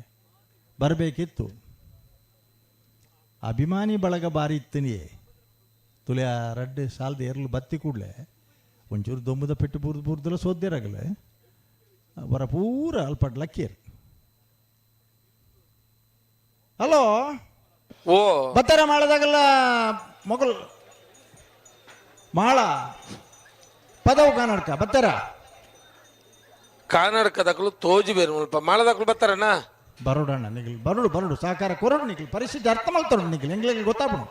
ಬರಬೇಕಿತ್ತು. ಅಭಿಮಾನಿ ಬಳಗ ಬಾರಿ ಇತ್ತನಿಯೇ ತುಲೆ ರಡ್ಡೆ ಸಾಲದ ಎರಲು ಬತ್ತಿ ಕೂಡಲೇ ಒಂಚೂರು ದೊಂಬುದ ಪೆಟ್ಟು ಬೂರ್ದು ಬೂರ್ದೆಲ್ಲ ಸೋದ್ಯರಾಗಲೆ ವರ ಪೂರ ಅಲ್ಪಡ್ ಲಕ್ಕೀರ್. ಹಲೋ. ಓ. ಬತ್ತರ ಮಾಡದಾಗಲ್ಲ ಮೊಗಲ್ ಮಾಳ ಪದವು ಕನ್ನಡಕ ಬತ್ತರ. ಕನ್ನಡಕದಕ್ಕಲು ತೋಜಿ ಬೇರು ಮುಲ್ಪ ಮಾಳದಕ್ಕಲು ಬರ್ತಾರಣ್ಣ. ಬರೋಡಣ್ಣ ನಿಗಲ್ ಬರೋಡು ಬರೋಡು ಸಹಕಾರ ಕೊರಡು ನಿಗಲ್ ಪರಿಸ್ಥಿತಿ ಅರ್ಥ ಮಾಡ್ತಾರ ನಿಗಲ್ ಎಂಗ್ಲಿಗೆ ಗೊತ್ತಾಪಣ.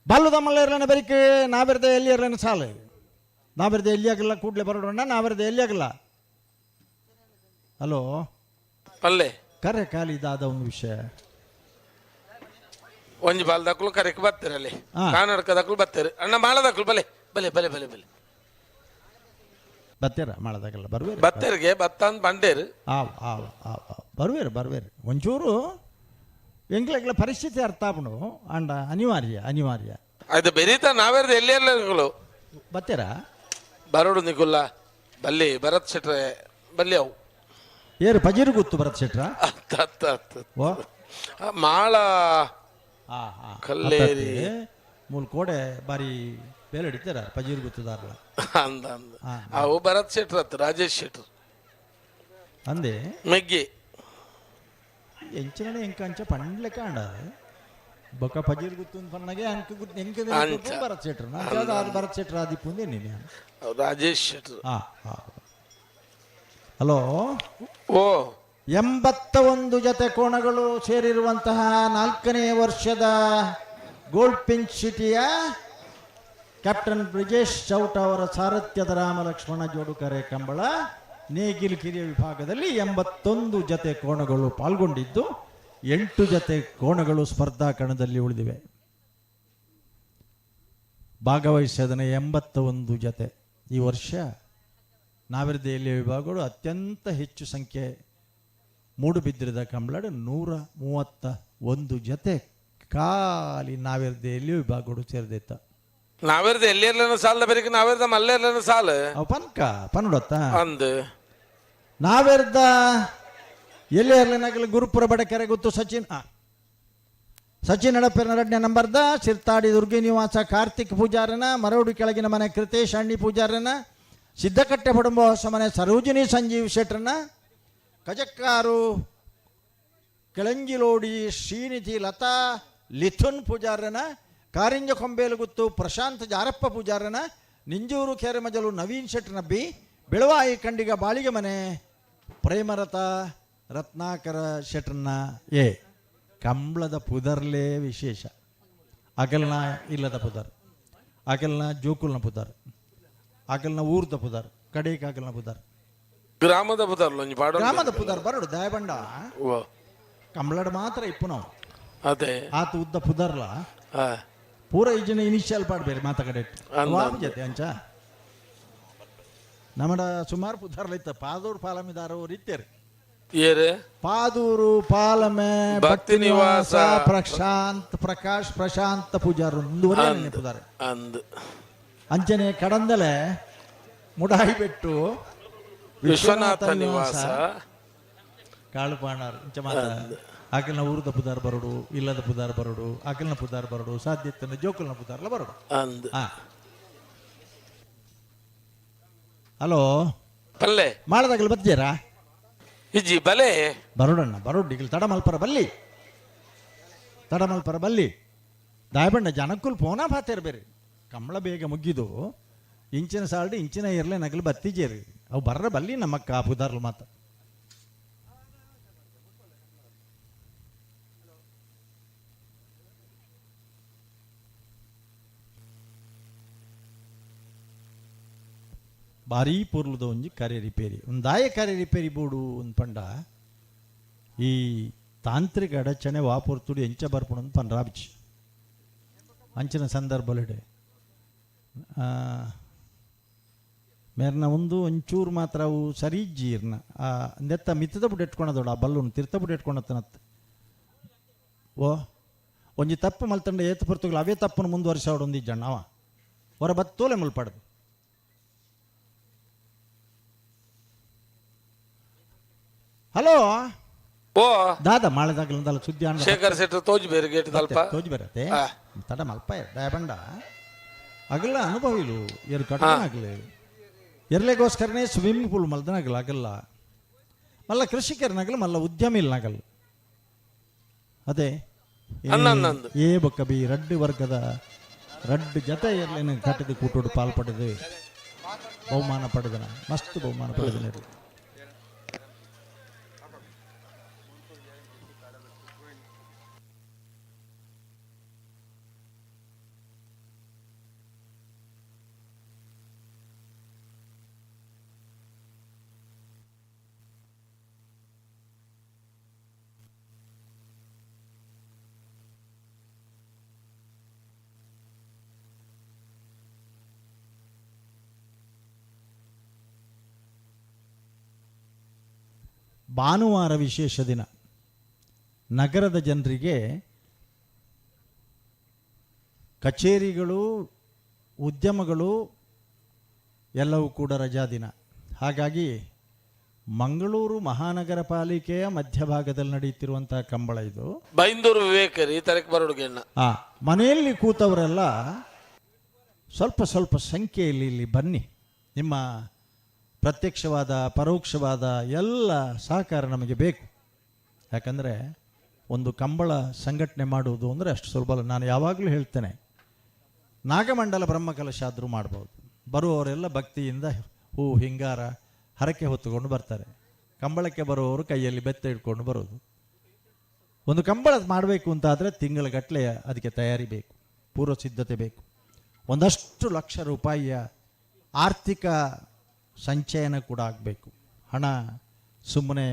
ಬಲ್ಲುದ ಮಲ್ಲ ಬರಿಕೆ ನಾವೆರ್ದ ಎಲ್ಲಿ ಇರ್ಲೇನ ಸಾಲು ನಾವೆರ್ದ ಎಲ್ಲಿ ಆಗಲ್ಲ ಕೂಡಲೇ ಬರೋಣ ನಾವೆರ್ದ ಎಲ್ಲಿ ಆಗಲ್ಲ. ಹಲೋ. ಪಲ್ಲೆ. ಕರೆ ಖಾಲಿ ಇದಾದ ಒಂದು ವಿಷಯ. ಒಂಜಿ ಬಾಲ್ದಕ್ಕಲು ಕರೆಕ್ ಬರ್ತಾರೆ ಅಲ್ಲಿ. ಹಾ. ಕನ್ನಡಕದಕ್ಕಲು ಬರ್ತಾರೆ ಅಣ್ಣ. ಮಾಳದಕ್ಕಲು ಬಲೆ ಬಲೆ ಬಲೆ ಬಲೆ ಬಲೆ. ಬತ್ತೀರ ಮಾಡದಾಗಲ್ಲ ಬರ್ವೇರು. ಬತ್ತೇರಿಗೆ ಬತ್ತ ಅಂದ್ ಬಂಡೇರು. ಆವ್ ಆವ್ ಆವ್ ಆವ್ ಬರ್ವೇರು ಬರ್ವೇರು. ಒಂಚೂರು ಎಂಗ್ಲೆಗ್ಲ ಪರಿಸ್ಥಿತಿ ಅರ್ಥ ಆಪುಂಡು ಅಂಡ ಅನಿವಾರ್ಯ ಅನಿವಾರ್ಯ. ಅದು ಬೆರೀತಾ ನಾವೇರ್ದು ಎಲ್ಲಿ ಎಲ್ಲ ಬತ್ತೀರಾ? ಬರೋಡು ನಿಗುಲ್ಲ ಬಲ್ಲಿ ಭರತ್ ಶೆಟ್ರೆ ಬಲ್ಲಿ ಅವು. ಏರು ಪಜೀರು ಗೊತ್ತು ಭರತ್ ಶೆಟ್ರ. ಅತ್ತ ಅತ್ತ ಅತ್ತ. ಓ. ಮಾಳ. ಆ ಆ. ಕಲ್ಲೇರಿ. ಮೂಲ ಕೋಡೆ ಬಾರಿ ಬೇಲೆ ಹಿಡಿತಾರ ಪಜೀರು ಗೊತ್ತದಾರಲ್ಲ. ಅಂದ ಅಂದ. ಹಾ. ಅವು ಭರತ್ ಶೆಟ್ರ್ ಅತ್ತ ರಾಜೇಶ್ ಶೆಟ್ರ್. ಅಂದೆ. ಮೆಗ್ಗಿ. ಎಂಚಿನ ಎಂಕ ಅಂಚ ಪಂಡ್ಲೆ ಕಾಂಡ ಬೊಕ್ಕ ಪಜೀರ್ ಗುತ್ತು ಪನ್ನಗೆ ಅಂಕ ಗುತ್ತು ಎಂಕ. ಅಂಚ. ಭರತ್ ಶೆಟ್ರ್ ಭರತ್ ಶೆಟ್ರ್ ಆದಿಪ್ಪುಂದೆ ನೀನು. ಅವು ರಾಜೇಶ್ ಶೆಟ್ರ್. ಹಾ ಹಾ. ಹಲೋ. ಓ. 81 ಜತೆ ಕೋಣಗಳು ಸೇರಿರುವಂತಹ 4ನೇ ವರ್ಷದ ಗೋಲ್ಡ್ ಪಿಂಚ್ ಸಿಟಿಯ ಕ್ಯಾಪ್ಟನ್ ಬ್ರಿಜೇಶ್ ಚೌಟ ಅವರ ಸಾರಥ್ಯದ ರಾಮಲಕ್ಷ್ಮಣ ಜೋಡುಕರೆ ಕಂಬಳ ನೇಗಿಲು ಕಿರಿಯ ವಿಭಾಗದಲ್ಲಿ 81 ಜತೆ ಕೋಣಗಳು ಪಾಲ್ಗೊಂಡಿದ್ದು 8 ಜತೆ ಕೋಣಗಳು ಸ್ಪರ್ಧಾ ಕಣದಲ್ಲಿ ಉಳಿದಿವೆ. ಭಾಗವಹಿಸದನೆ 81 ಜತೆ. ಈ ವರ್ಷ ನಾವಿರದೆಯಲ್ಲಿ ವಿಭಾಗಗಳು ಅತ್ಯಂತ ಹೆಚ್ಚು ಸಂಖ್ಯೆ ಮೂಡುಬಿದ್ರಿದ ಕಂಬಳಡು 131 ಜತೆ ಖಾಲಿ ನಾವಿರದೆಯಲ್ಲಿ ವಿಭಾಗಗಳು ಸೇರಿದೈತ. ನಾವೇರ್ದು ಎಲ್ಲಿ ಇರ್ಲೇನ ಸಾಲದ ಬೆರಿಕೆ ನಾವೇರ್ದ ಮಲ್ಲೆ ಇರ್ಲೇನ ಸಾಲ. ಅವು ಪನ್ಕ ಪನ್ನುಡತ್ತ. ಅಂದ್. ನಾವೆರ್ದ ಎಲ್ಲಿ ಇರ್ಲಿನಾಗಲಿ ಗುರುಪುರ ಬಡಕೆರೆ ಗೊತ್ತು ಸಚಿನ್ ಸಚಿನ್ ಹಡಪೆರ ಎರಡನೇ ನಂಬರ್ದ ಸಿರ್ತಾಡಿ ದುರ್ಗಿ ನಿವಾಸ ಕಾರ್ತಿಕ್ ಪೂಜಾರನ, ಮರವಡಿ ಕೆಳಗಿನ ಮನೆ ಕೃತೇಶ್ ಅಣ್ಣಿ ಪೂಜಾರನ, ಸಿದ್ದಕಟ್ಟೆ ಪಡಂಬ ಹೊಸ ಮನೆ ಸರೋಜಿನಿ ಸಂಜೀವ್ ಶೆಟ್ರನ, ಕಜಕ್ಕಾರು ಕೆಳಂಗಿಲೋಡಿ ಶ್ರೀನಿಧಿ ಲತಾ ಲಿಥುನ್ ಪೂಜಾರನ, ಕಾರಿಂಜ ಕೊಂಬೇಲುಗುತ್ತು ಪ್ರಶಾಂತ್ ಜಾರಪ್ಪ ಪೂಜಾರನ, ನಿಂಜೂರು ಕೆರೆಮಜಲು ನವೀನ್ ಶೆಟ್ರನ ಬಿ ಬೆಳವಾಯಿ ಖಂಡಿಗ ಬಾಳಿಗೆ ಮನೆ ಪ್ರೇಮರಥ ರತ್ನಾಕರ ಶೆಟ್ರನ. ಎ ಕಂಬಳದ ಪುದರ್ಲೇ ವಿಶೇಷ. ಅಗಲ್ನ ಇಲ್ಲದ ಪುದರ್, ಅಗಲ್ನ ಜೋಕುಲ್ನ ಪುದರ್, ಅಗಲ್ನ ಊರ್ದ ಪುದರ್, ಕಡೇಕ್ ಅಗಲ್ನ ಪುದರ್. ಗ್ರಾಮದ ಪುದರ್ಲು ಒಂಜಿ ಪಾಡೊಂದು. ಗ್ರಾಮದ ಪುದರ್ ಬರಡು ದಯಬಂಡ. ಓ. ಕಂಬಳಡ್ ಮಾತ್ರ ಇಪ್ಪು ನಾವು. ಅದೇ. ಆತ ಉದ್ದ ಪುದರ್ಲ. ಹಾ. ಪೂರ ಈಜಿನ ಇನಿಷಿಯಲ್ ಪಾಡ್ಬೇರಿ ಮಾತ ಕಡೆ. ಅಂದ. ಜೊತೆ ಅಂಚ ನಮ್ಮಡ ಸುಮಾರು ಪುದರ್ಲ ಇತ್ತ. ಪಾದೂರು ಪಾಲಮಿದಾರ ಅವ್ರು ಇತ್ತೇರಿ. ಏರು. ಪಾದೂರು ಪಾಲಮೆ ಭಕ್ತಿ ನಿವಾಸ. ಪ್ರಶಾಂತ್ ಪ್ರಕಾಶ್ ಪ್ರಶಾಂತ ಪೂಜಾರು ಮುಂದುವರಿಯ ಪುದಾರ್. ಅಂದ್. ಅಂಚನೆ ಕಡಂದಲೆ ಮುಡಾಯಿ ಬೆಟ್ಟು ವಿಶ್ವನಾಥ ನಿವಾಸ. ಕಾಳು ಪಾಣಾರ್ ಇಂಚ ಮಾತ ಅಕಲ್ನ ಊರದ ಪುದಾರ್ ಬರೋಡು, ಇಲ್ಲದ ಪುದಾರ್ ಬರೋಡು, ಅಕಲ್ನ ಪುದಾರ್ ಬರೋಡು, ಸಾಧ್ಯತೆ ಜೋಕುಲ್ನ ಪುದಾರ್ಲ ಬರೋಡು. ಅಂದ್. ಹಾ. ಹಲೋ. ಪಲ್ಲೆ. ಮಾಡದಾಗಲಿ ಬತ್ತೀರಾ? ಇಜ್ಜಿ ಬಲೆ. ಬರೋಡಣ್ಣ ಬರೋಡು ಈಗ ತಡ ಮಲ್ಪರ ಬಲ್ಲಿ, ತಡ ಮಲ್ಪರ ಬಲ್ಲಿ. ದಾಯಬಣ್ಣ ಜನಕ್ಕುಲ್ ಪೋನಾ ಪಾತೇರ್ ಬೇರೆ. ಕಂಬಳ ಬೇಗ ಮುಗ್ಗಿದು ಇಂಚಿನ ಸಾಲ್ಡು ಇಂಚಿನ ಇರ್ಲೆ ನಗಲು ಬತ್ತಿಜೇರಿ. ಅವು ಬರ್ರ ಬಲ್ಲಿ ನಮ್ಮಕ್ಕ ಆ ಪುದಾರ್ಲು ಮಾತ. ಭಾರೀ ಪೊರ್ಲುದ ಒಂಜಿ ಕರೆ ರಿಪೇರಿ ಒಂದಾಯ ಕರೆ ರಿಪೇರಿ ಬೋಡು ಒಂದು ಪಂಡ ಈ ತಾಂತ್ರಿಕ ಅಡಚಣೆ ವಾಪೊರ್ತುಡು ಎಂಚ ಬರ್ಪುಣಂದು ಪನ್ರಾಬಿಚಿ ಅಂಚಿನ ಸಂದರ್ಭಲಿಡೆ ಮೇರ್ನ ಒಂದು ಒಂಚೂರು ಮಾತ್ರ ಅವು ಸರಿ ಇಜ್ಜಿ ಇರ್ನ. ಆ ನೆತ್ತ ಮಿತ್ತದ ಬುಡ್ ಎಟ್ಕೊಳದೋಡ ಆ ಬಲ್ಲೂನು ತಿರ್ತ ಬುಡ್ ಎಟ್ಕೊಳತನತ್ ಓ ಒಂಜಿ ತಪ್ಪು ಮಲ್ತಂಡ ಏತು ಪೊರ್ತುಗಳು ಅವೇ ತಪ್ಪನ್ನು ಮುಂದುವರಿಸೋಡು ಒಂದು ಇಜ್ಜಣ್ಣ ಅವ ಹೊರ ಬತ್ತೋಲೆ ಮುಲ್ಪಡ್ದು. ಹಲೋ. ಓ. ದಾದ ಮಾಳೆದಾಗಲಂದಲ್ಲ ಸುದ್ದಿ ಆಂಡ. ಶೇಖರ್ ಶೆಟ್ರು ತೋಜ್ ಬೇರೆ ಗೇಟ್ ದಲ್ಪ. ತೋಜಿ ಬರತ್ತೆ. ಆ. ತಡ ಮಲ್ಪ ದಯಬಂಡ ಅಗಲ ಅನುಭವ ಇಲು ಎರು ಕಟ್ಟನಾಗಲಿ ಎರ್ಲೆಗೋಸ್ಕರನೇ ಸ್ವಿಮ್ಮಿಂಗ್ ಪೂಲ್ ಮಲ್ದನಾಗಲ್ಲ ಆಗಲ್ಲ ಮಲ್ಲ ಕೃಷಿಕರನಾಗಲ್ಲ ಮಲ್ಲ ಉದ್ಯಮಿ ಇಲ್ನಾಗಲ್ಲ ಅದೇ ಅನ್ನನ್ನಂದು. ಏ ಬೊಕ್ಕ ಬಿ ರಡ್ಡು ವರ್ಗದ ರಡ್ಡು ಜತೆ ಎರ್ಲೇನು ಕಟ್ಟದ ಕೂಟೋಡು ಪಾಲ್ ಪಡೆದು ಬಹುಮಾನ ಪಡೆದನ, ಮಸ್ತ್ ಬಹುಮಾನ ಪಡೆದನ ಇರ್ಲಿ. ಭಾನುವಾರ ವಿಶೇಷ ದಿನ. ನಗರದ ಜನರಿಗೆ ಕಚೇರಿಗಳು, ಉದ್ಯಮಗಳು ಎಲ್ಲವೂ ಕೂಡ ರಜಾ ದಿನ. ಹಾಗಾಗಿ ಮಂಗಳೂರು ಮಹಾನಗರ ಪಾಲಿಕೆಯ ಮಧ್ಯಭಾಗದಲ್ಲಿ ನಡೆಯುತ್ತಿರುವಂತಹ ಕಂಬಳ ಇದು. ಬೈಂದೂರು ವಿವೇಕರಿ ತರಕ್ ಬರೋಡುಗೆಣ್ಣ. ಮನೆಯಲ್ಲಿ ಕೂತವರೆಲ್ಲ ಸ್ವಲ್ಪ ಸ್ವಲ್ಪ ಸಂಖ್ಯೆಯಲ್ಲಿ ಇಲ್ಲಿ ಬನ್ನಿ. ನಿಮ್ಮ ಪ್ರತ್ಯಕ್ಷವಾದ ಪರೋಕ್ಷವಾದ ಎಲ್ಲ ಸಹಕಾರ ನಮಗೆ ಬೇಕು. ಯಾಕಂದರೆ ಒಂದು ಕಂಬಳ ಸಂಘಟನೆ ಮಾಡುವುದು ಅಂದರೆ ಅಷ್ಟು ಸುಲಭ ಅಲ್ಲ. ನಾನು ಯಾವಾಗಲೂ ಹೇಳ್ತೇನೆ, ನಾಗಮಂಡಲ ಬ್ರಹ್ಮಕಲಶ ಆದರೂ ಮಾಡ್ಬೋದು. ಬರುವವರೆಲ್ಲ ಭಕ್ತಿಯಿಂದ ಹೂ ಹಿಂಗಾರ ಹರಕೆ ಹೊತ್ತುಕೊಂಡು ಬರ್ತಾರೆ. ಕಂಬಳಕ್ಕೆ ಬರುವವರು ಕೈಯಲ್ಲಿ ಬೆತ್ತ ಹಿಡ್ಕೊಂಡು ಬರೋದು. ಒಂದು ಕಂಬಳ ಮಾಡಬೇಕು ಅಂತಾದರೆ ತಿಂಗಳಗಟ್ಟಲೆ ಅದಕ್ಕೆ ತಯಾರಿ ಬೇಕು, ಪೂರ್ವ ಸಿದ್ಧತೆ ಬೇಕು, ಒಂದಷ್ಟು ಲಕ್ಷ ರೂಪಾಯಿಯ ಆರ್ಥಿಕ ಸಂಚಯನ ಕೂಡ ಆಗಬೇಕು. ಹಣ ಸುಮ್ಮನೆ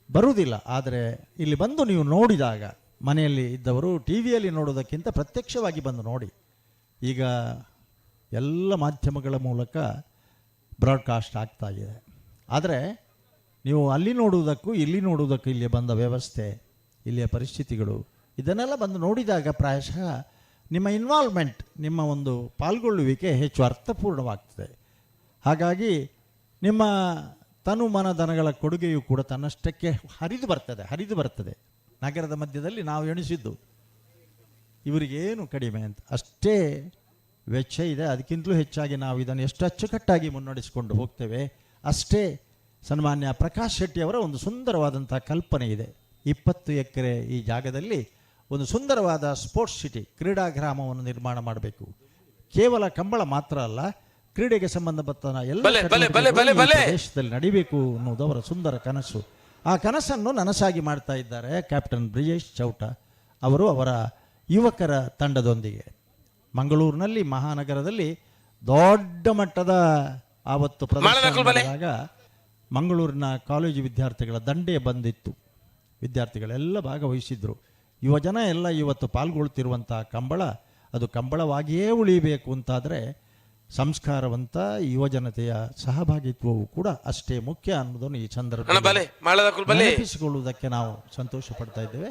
ಬರುವುದಿಲ್ಲ. ಆದರೆ ಇಲ್ಲಿ ಬಂದು ನೀವು ನೋಡಿದಾಗ, ಮನೆಯಲ್ಲಿ ಇದ್ದವರು ಟಿ ವಿಯಲ್ಲಿ ನೋಡೋದಕ್ಕಿಂತ ಪ್ರತ್ಯಕ್ಷವಾಗಿ ಬಂದು ನೋಡಿ. ಈಗ ಎಲ್ಲ ಮಾಧ್ಯಮಗಳ ಮೂಲಕ ಬ್ರಾಡ್ಕಾಸ್ಟ್ ಆಗ್ತಾ ಇದೆ. ಆದರೆ ನೀವು ಅಲ್ಲಿ ನೋಡುವುದಕ್ಕೂ ಇಲ್ಲಿ ನೋಡುವುದಕ್ಕೂ ಇಲ್ಲಿ ಬಂದ ವ್ಯವಸ್ಥೆ, ಇಲ್ಲಿಯ ಪರಿಸ್ಥಿತಿಗಳು, ಇದನ್ನೆಲ್ಲ ಬಂದು ನೋಡಿದಾಗ ಪ್ರಾಯಶಃ ನಿಮ್ಮ ಇನ್ವಾಲ್ವ್ಮೆಂಟ್, ನಿಮ್ಮ ಒಂದು ಪಾಲ್ಗೊಳ್ಳುವಿಕೆ ಹೆಚ್ಚು ಅರ್ಥಪೂರ್ಣವಾಗ್ತದೆ. ಹಾಗಾಗಿ ನಿಮ್ಮ ತನು ಮನ ಧನಗಳ ಕೊಡುಗೆಯು ಕೂಡ ತನ್ನಷ್ಟಕ್ಕೆ ಹರಿದು ಬರ್ತದೆ, ಹರಿದು ಬರ್ತದೆ. ನಗರದ ಮಧ್ಯದಲ್ಲಿ ನಾವು ಎಣಿಸಿದ್ದು ಇವರಿಗೇನು ಕಡಿಮೆ ಅಂತ, ಅಷ್ಟೇ ವೆಚ್ಚ ಇದೆ. ಅದಕ್ಕಿಂತಲೂ ಹೆಚ್ಚಾಗಿ ನಾವು ಇದನ್ನು ಎಷ್ಟು ಅಚ್ಚುಕಟ್ಟಾಗಿ ಮುನ್ನಡೆಸಿಕೊಂಡು ಹೋಗ್ತೇವೆ ಅಷ್ಟೇ. ಸನ್ಮಾನ್ಯ ಪ್ರಕಾಶ್ ಶೆಟ್ಟಿಯವರ ಒಂದು ಸುಂದರವಾದಂಥ ಕಲ್ಪನೆ ಇದೆ. 20 ಎಕರೆ ಈ ಜಾಗದಲ್ಲಿ ಒಂದು ಸುಂದರವಾದ ಸ್ಪೋರ್ಟ್ಸ್ ಸಿಟಿ, ಕ್ರೀಡಾಗ್ರಾಮವನ್ನು ನಿರ್ಮಾಣ ಮಾಡಬೇಕು. ಕೇವಲ ಕಂಬಳ ಮಾತ್ರ ಅಲ್ಲ, ಕ್ರೀಡೆಗೆ ಸಂಬಂಧಪಟ್ಟ ಎಲ್ಲ ಬಲೆ, ಬಲೆ, ಬಲೆ, ಬಲೆ, ಬಲೆ. ದೇಶದಲ್ಲಿ ನಡಿಬೇಕು ಅನ್ನೋದು ಅವರ ಸುಂದರ ಕನಸು. ಆ ಕನಸನ್ನು ನನಸಾಗಿ ಮಾಡ್ತಾ ಇದ್ದಾರೆ ಕ್ಯಾಪ್ಟನ್ ಬ್ರಿಜೇಶ್ ಚೌಟ ಅವರು ಅವರ ಯುವಕರ ತಂಡದೊಂದಿಗೆ. ಮಂಗಳೂರಿನಲ್ಲಿ ಮಹಾನಗರದಲ್ಲಿ ದೊಡ್ಡ ಮಟ್ಟದ ಆವತ್ತು ಪ್ರದರ್ಶನ ನಡೆದಾಗ ಮಂಗಳೂರಿನ ಕಾಲೇಜು ವಿದ್ಯಾರ್ಥಿಗಳ ದಂಡೇ ಬಂದಿತ್ತು. ವಿದ್ಯಾರ್ಥಿಗಳೆಲ್ಲ ಭಾಗವಹಿಸಿದ್ರು. ಯುವಜನ ಎಲ್ಲ ಇವತ್ತು ಪಾಲ್ಗೊಳ್ತಿರುವಂಥ ಕಂಬಳ ಅದು ಕಂಬಳವಾಗಿಯೇ ಉಳಿಬೇಕು ಅಂತಾದರೆ ಸಂಸ್ಕಾರವಂತ ಯುವಜನತೆಯ ಸಹಭಾಗಿತ್ವವು ಕೂಡ ಅಷ್ಟೇ ಮುಖ್ಯ ಅನ್ನೋದನ್ನು ಈ ಸಂದರ್ಭದಲ್ಲಿ ನೆನಪಿಸಿಕೊಳ್ಳುವುದಕ್ಕೆ ನಾವು ಸಂತೋಷ ಪಡ್ತಾ ಇದ್ದೇವೆ.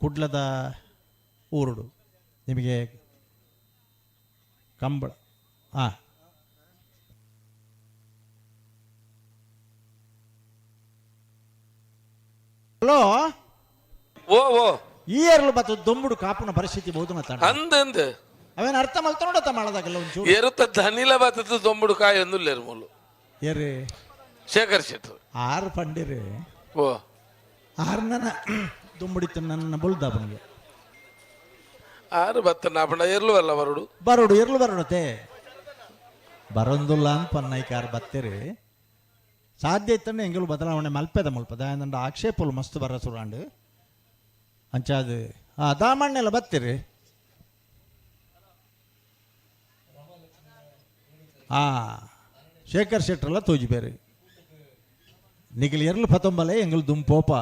ಕುಡ್ಲದ ಊರುಡು ನಿಮಗೆ ಕಂಬಳ ಹಲೋ ಓ ಓ ಈ ಎರಲು ಮತ್ತು ದೊಂಬುಡು ಕಾಪುನ ಪರಿಸ್ಥಿತಿ ಬಹುದು ಅಂದ ಅಂದ ಅವೇನು ಅರ್ಥ ಮಲ್ತ ನೋಡತ್ತ ಮಾಡದಾಗಲ್ಲ ಒಂಚೂರು ಎರುತ್ತ ಧನಿಲ ಬತ್ತದ ದೊಂಬುಡು ಕಾಯಿ ಒಂದುಲ್ಲೇರು ಮೂಲು ಏರಿ ಶೇಖರ್ ಶೆಟ್ರು ಆರು ಪಂಡಿರಿ ಓ ಆರು ನನ್ನ ದುಂಬುಡಿತ್ತು ನನ್ನ ಬುಲ್ದ ಅವನಿಗೆ ಆರು ಬತ್ತ ನಾಪಣ ಎರ್ಲು ಅಲ್ಲ ಬರುಡು ಬರೋಡು ಎರ್ಲು ಬರೋಡತೆ. ಬರೊಂದುಲ್ಲ ಅಂತ ಪನ್ನೈಕಾರ್ ಬತ್ತೀರಿ. ಸಾಧ್ಯ ಇತ್ತಂದ್ರೆ ಎಂಗಲು ಬದಲಾವಣೆ ಮಲ್ಪೆದ ಮುಲ್ಪದ ಅಂದ ಆಕ್ಷೇಪಲು ಮಸ್ತ್ ಬರ ಸುರಾಂಡು ಅಂಚಾದ. ದಾಮಣ್ಣೆಲ್ಲ ಬತ್ತೀರಿ. ಶೇಖರ್ ಶೆಟ್ರೆಲ್ಲ ತೋಜಿ ಬೇರೆ ನಿಗಿಲ್ ಎರ್ಲು ಪತೊಂಬಲೆ ಎಂಗಲು ದುಂಪೋಪ.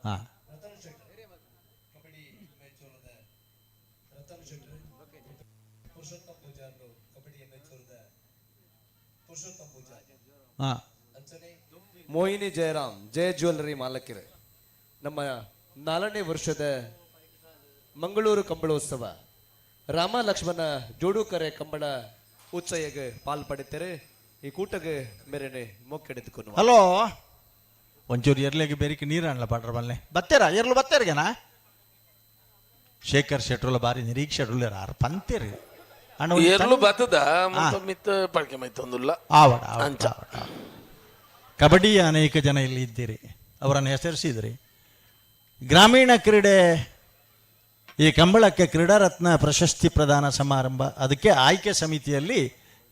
ಹಾಂ ಹಾಂ ಮೋಹಿನಿ ಜಯರಾಮ್ ಜಯ ಜ್ಯುವೆಲ್ಲರಿ ಮಾಲಕರು ನಮ್ಮ 4ನೇ ವರ್ಷದ ಮಂಗಳೂರು ಕಂಬಳೋತ್ಸವ ರಾಮ ಲಕ್ಷ್ಮಣ ಜೋಡುಕರೆ ಕಂಬಳ ಉಚ್ಚಯಗೆ ಪಾಲ್ಪಡಿತಾರೆ. ಈ ಕೂಟಗೆ ಮೇರೆನೆ ಮೊಕ್ಕೆಡೆದುಕೊಂಡು. ಹಲೋ, ಒಂಚೂರು ಎರ್ಲೆಗೆ ಬೇರಿಕೆ ನೀರಣ್ಣ ಪಾಟ್ರ ಬಲ್ಲೆ ಬತ್ತೇರ ಎರ್ಲು ಬತ್ತೇರಿಗೆನಾ? ಶೇಖರ್ ಶೆಟ್ರುಲ ಬಾರಿ ನಿರೀಕ್ಷೆ ಆರ್ ಪಂತೇರಿ ಅಣ್ಣ ಒಂಜಿ ಎರ್ಲು ಬತ್ತದ ಮಿತ್ತ ಪಡ್ಕೆ ಮೈತೊಂದುಲ್ಲ. ಆವಡ ಅಂಚ. ಕಬಡ್ಡಿಯ ಅನೇಕ ಜನ ಇಲ್ಲಿ ಇದ್ದೀರಿ, ಅವರನ್ನು ಹೆಸರಿಸಿದ್ರಿ. ಗ್ರಾಮೀಣ ಕ್ರೀಡೆ ಈ ಕಂಬಳಕ್ಕೆ ಕ್ರೀಡಾರತ್ನ ಪ್ರಶಸ್ತಿ ಪ್ರದಾನ ಸಮಾರಂಭ, ಅದಕ್ಕೆ ಆಯ್ಕೆ ಸಮಿತಿಯಲ್ಲಿ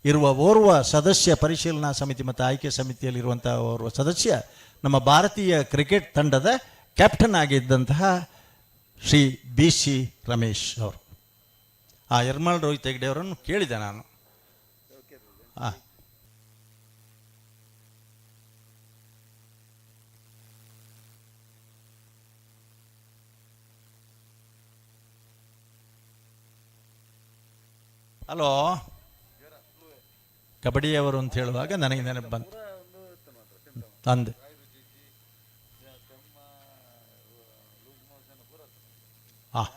ಇರುವ ಓರ್ವ ಸದಸ್ಯ, ಪರಿಶೀಲನಾ ಸಮಿತಿ ಮತ್ತು ಆಯ್ಕೆ ಸಮಿತಿಯಲ್ಲಿ ಇರುವಂತಹ ಓರ್ವ ಸದಸ್ಯ ನಮ್ಮ ಭಾರತೀಯ ಕ್ರಿಕೆಟ್ ತಂಡದ ಕ್ಯಾಪ್ಟನ್ ಆಗಿದ್ದಂತಹ ಶ್ರೀ ಬಿ ಸಿ ರಮೇಶ್ ಅವರು. ಆ ಯರ್ಮಾಳ್ ರೋಹಿತ್ ಹೆಗ್ಡೆ ಅವರನ್ನು ಕೇಳಿದೆ ನಾನು. ಹಾಂ ಹಲೋ, ಕಬಡ್ಡಿಯವರು ಅಂತ ಹೇಳುವಾಗ ನನಗೆ ನೆನಪು ಬಂತು ಅಂದೆ. ಹಾಂ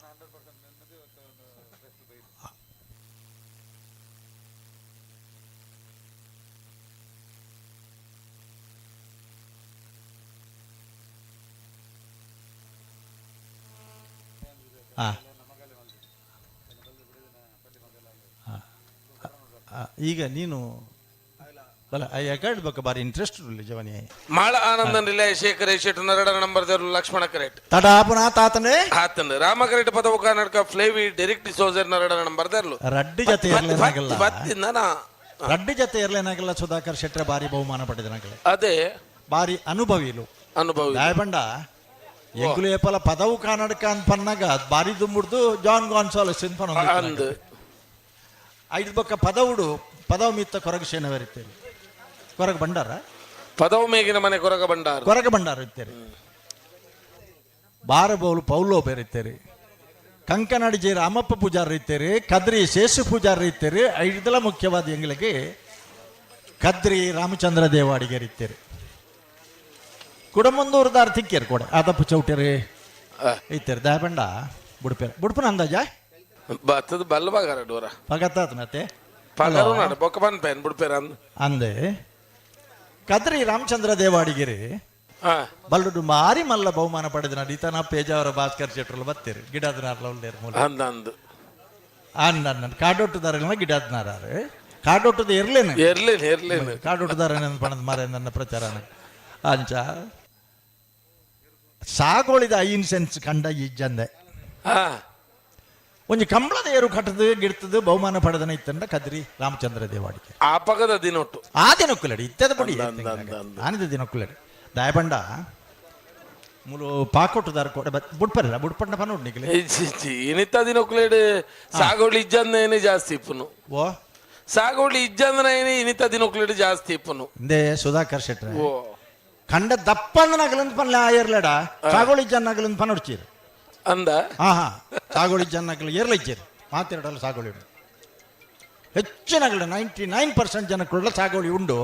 ಹಾಂ ಈಗ ನೀನು ಬಲ ಎಕಡ್ ಬಕ್ಕ ಬಾರಿ ಇಂಟ್ರೆಸ್ಟ್ ಉಳ್ಳಿ ಜವನಿ. ಮಾಳ ಆನಂದನ್ ರಿಲೇ ಶೇಖರ್ ಶೆಟ್ ನರಡ ನಂಬರ್ ದೇವರು ಲಕ್ಷ್ಮಣ ಕರೆಟ್. ತಡಾಪುನ ತಾತನೆ ಆತನ್ ರಾಮ ಕರೆಟ್ ಪದವು ಕರ್ನಾಟಕ ಫ್ಲೇವಿ ಡೈರೆಕ್ಟ್ ಸೋಜರ್ ನರಡ ನಂಬರ್ ದೇರ್ಲು. ರಡ್ಡು ಜೊತೆ ಇರ್ಲೇನಾಗಲ್ಲ. ಬತ್ತಿಂದ ನಾ ರಡ್ಡು ಜೊತೆ ಇರ್ಲೇನಾಗಲ್ಲ. ಸುಧಾಕರ್ ಶೆಟ್ಟರೆ ಬಾರಿ ಬಹುಮಾನ ಪಡೆದನಾಗಲ್ಲ. ಅದೇ ಬಾರಿ ಅನುಭವಿಲು. ಅನುಭವಿ. ದಾಯಬಂಡ ಎಂಕುಲು ಏಪಲ ಪದವು ಕರ್ನಾಟಕ ಅಂತ ಪನ್ನಾಗ ಬಾರಿ ದುಂಬುಡ್ದು ಜಾನ್ ಗಾನ್ಸಾಲಸ್ ಅಂತ ಅಂದ್. ಐದು ಬೊಕ್ಕ ಪದವುಡು ಪದವು ಮಿತ್ತ ಕೊರಗ ಸೇನವರಿತ್ತೇವೆ. ಕೊರಗ ಭಂಡಾರ. ಪದವು ಮೇಗಿನ ಮನೆ ಕೊರಗ ಭಂಡಾರ. ಕೊರಗ ಭಂಡಾರ ಇತ್ತೇರಿ. ಬಾರಬೋಲು ಪೌಲೋ ಬೇರಿತ್ತೇರಿ. ಕಂಕನಾಡಿ ಜೆ ರಾಮಪ್ಪ ಪೂಜಾರಿ ಇತ್ತೇರಿ. ಕದ್ರಿ ಶೇಷು ಪೂಜಾರಿ ಇತ್ತೇರಿ. ಐದಲ ಮುಖ್ಯವಾದ ಎಂಗಳಿಗೆ ಕದ್ರಿ ರಾಮಚಂದ್ರ ದೇವಾಡಿಗರ್ ಇತ್ತೇರಿ. ಕುಡಮಂದೂರ್ದಾರ್ ತಿಕ್ಕೇರಿ ಕೊಡೆ ಆದಪ್ಪ ಚೌಟೇರಿ ಇತ್ತೇರಿ. ದಾಯಬಂಡ ಬುಡ್ಪೇರಿ ಬುಡ್ಪನ ಅಂದಾಜ ಬತ್ತದ ಬಲ್ಲ ಬಗಾರ ಡೋರ. ಪಗತ್ತಾತನತೆ. ಪಗರು ನಾಡು ಬೊಕ್ಕ ಬನ್ ಪೇನ್ ಬುಡ್ಪೇರ ಅಂದ್. ಅಂದೆ ಕದ್ರಿ ರಾಮಚಂದ್ರ ದೇವಾಡಿಗಿರಿ ಬಲ್ಲುಡು ಮಾರಿ ಮಲ್ಲ ಬಹುಮಾನ ಪಡೆದ ನಡೀತಾನ ಪೇಜಾವರ ಭಾಸ್ಕರ್ ಶೆಟ್ಟರು ಬತ್ತೀರಿ ಗಿಡದನಾರ್ಲ ಉಳ್ಳೇರು ಮೂಲ. ಅಂದ ಅಂದ್. ಅಂದ ಕಾಡೊಟ್ಟುದಾರಲ್ಲ ಗಿಡದನಾರು ಕಾಡೊಟ್ಟದ ಇರ್ಲೇನೆ. ಎರ್ಲೇನು ಎರ್ಲೇನು. ಕಾಡೊಟ್ಟುದಾರ ಪಣದ ಮಾರ ನನ್ನ ಪ್ರಚಾರ ಅಂಚ ಸಾಗೋಳಿದ ಐನ್ ಸೆನ್ಸ್ ಕಂಡ ಇಜ್ಜಂದೆ. ಒಂಜಿ ಕಂಬಳದ ಏರು ಕಟ್ಟದು ಗಿಡ್ತದು ಬಹುಮಾನ ಪಡೆದನ ಇತ್ತಂಡ ಕದ್ರಿ ರಾಮಚಂದ್ರ ದೇವಾಡಿಗೆ. ಆ ಪಗದ ದಿನೊಟ್ಟು. ಆ ದಿನಕ್ಕುಲಡಿ ಇತ್ತದ ಪಡಿ. ಅಂದ, ಅಂದ, ಅಂದ. ಆನಿದ ದಿನಕ್ಕುಲಡಿ ದಾಯಬಂಡ ಮೂಲು ಪಾಕೊಟ್ಟುದಾರ ಕೊಡೆ ಬುಡ್ಪರಿಲ್ಲ ಬುಡ್ಪಣ್ಣ ಪನ್ನೋಡು ನಿಗಲೆ. ಇನಿತ ದಿನಕ್ಕುಲೇಡು ಸಾಗೋಳಿ ಇಜ್ಜಂದ ಜಾಸ್ತಿ ಇಪ್ಪನು. ಓ ಸಾಗೋಳಿ ಇಜ್ಜಂದನ ಇನಿತ ದಿನಕ್ಕುಲೇಡು ಜಾಸ್ತಿ ಇಪ್ಪನು. ಇಂದೇ ಸುಧಾಕರ್ ಶೆಟ್ರೆ ಓ ಕಂಡ ದಪ್ಪಂದ ನಗಲಂದ ಪನ್ಲೆ ಆಯರ್ಲೆಡ ಸಾಗೋಳಿ ಜನ ನಗಲಂದ ಪನ್ನೊಡ್ಚೀರು. ಅಂದ. ಹಾ ಹಾ ಸಾಗೋಳಿ ಜನಗಳು ಏರ್ಲೈಚೇರು ಮಾತೆರಡಲ್ಲ ಸಾಗೋಳಿ ಉಂಡು ಹೆಚ್ಚಿನಗಳು 99% ಜನಕ್ಕುಳ್ಳ ಸಾಗೋಳಿ ಉಂಡು.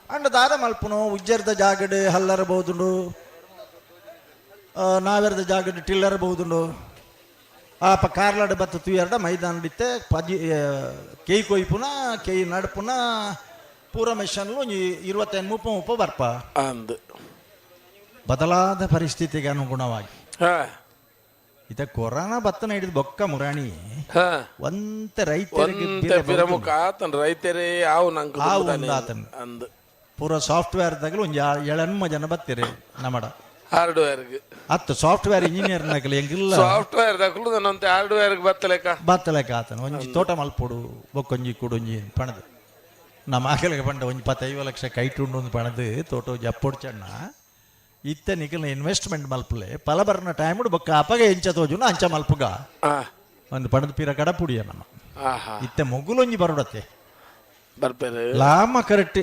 ಅಂಡ ದಾದ ಮಲ್ಪುನು ಉಜ್ಜರ್ದ ಜಾಗಡ್ ಹಲ್ಲರಬಹುದುಂಡು, ನಾವೆರದ ಜಾಗಡ್ ಟಿಲ್ಲರಬಹುದುಂಡು. ಆಪ ಕಾರ್ಲಾಡ್ ಬತ್ತ ತುಯರ್ಡ ಮೈದಾನಡಿತ್ತೆ ಪಜಿ ಕೇಯ್ ಕೊಯ್ಪುನ ಕೇಯ್ ನಡ್ಪುನ ಪೂರ ಮೆಷನ್ಲು ಒಂಜಿ 25 30 ಮುಪ್ಪ ಬರ್ಪ. ಅಂದ್. ಬದಲಾದ ಪರಿಸ್ಥಿತಿಗೆ ಅನುಗುಣವಾಗಿ ಇತ ಕೊರೋನಾ ಬತ್ತನ ಹಿಡಿದು ಬೊಕ್ಕ ಮುರಾಣಿ ಒಂತೆ ರೈತರಿಗೆ ಪಿರಮುಖ ಆತನ್ ರೈತರೇ ಆವು ನಂಗೆ ಆವು ಒಂದಾತನ್. ಅಂದ್. ಪೂರ ಸಾಫ್ಟ್ವೇರ್ ದಾಗಲು ಒಂಜಿ ಏಳೆನ್ಮ ಜನ ಬತ್ತೀರಿ ನಮ್ಮಡ. ಹಾರ್ಡ್ವೇರ್ಗ್. ಅತ್ತು ಸಾಫ್ಟ್ವೇರ್ ಇಂಜಿನಿಯರ್ ನಕಲಿ ಎಂಗಿಲ್ಲ. ಸಾಫ್ಟ್ವೇರ್ ದಕುಲು ನನ್ನಂತೆ ಹಾರ್ಡ್ವೇರ್ಗ್ ಬತ್ತಲೇಕ. ಬತ್ತಲೇಕ ಆತನ ಒಂಜಿ ತೋಟ ಮಲ್ಪೊಡು, ಬೊಕ್ಕೊಂಜಿ ಕುಡೊಂಜಿ ಪಣದು. ನಮ್ಮ ಆಕಲಿಗೆ ಪಂಡ ಒಂಜಿ 15 ಲಕ್ಷ ಕೈಟುಂಡು ಒಂದು ಪಣದು ತೋಟ ಜಪ್ಪೊಡ್ಚಣ್ಣ. ಇತ್ತೆ ನಿಕಲ್ನ ಇನ್ವೆಸ್ಟ್ಮೆಂಟ್ ಮಲ್ಪಲೆ ಪಲ ಬರ್ನ ಟೈಮ್ ಬೊಕ್ಕ ಅಪಗ ಎಂಚ ತೋಜುನ ಅಂಚ ಮಲ್ಪುಗ. ಒಂದು ಪಣದ ಪೀರ ಕಡಪುಡಿಯ ನಮ್ಮ. ಇತ್ತೆ ಮೊಗುಲೊಂಜಿ ಬರೋಡತ್ತೆ. ಬರ್ಪೇರು. Lama correct.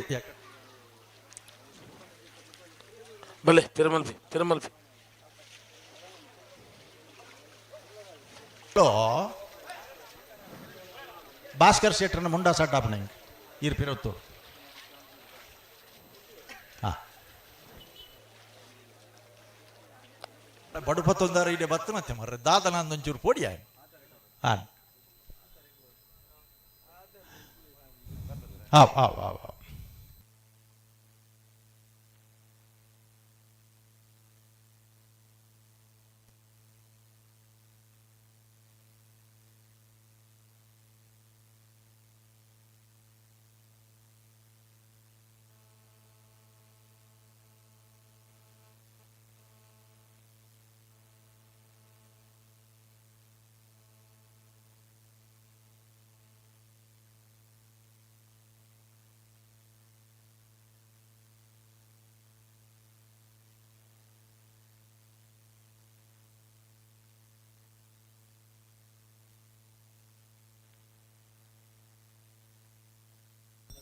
ಬಲೆ ತಿರುಮಲ್ಪಿ ತಿರುಮಲ್ಪಿ. ಭಾಸ್ಕರ್ ಶೆಟ್ಟರ್ನ ಮುಂಡಾ ಸಡ್ಡಾಪಣ ಈರ್ ಪಿರತ್ತು. ಹಾ ಬಡುಪತ್ತೊಂದಾರ ಇಡೆ ಬತ್ತನತ್ತೆ ಮರ್ರೆ ದಾದನ ಒಂಚೂರು ಪೊಡಿಯ. ಹಾಂ ಆವ್ ಆವ್ ಆವ್ ಆವ್.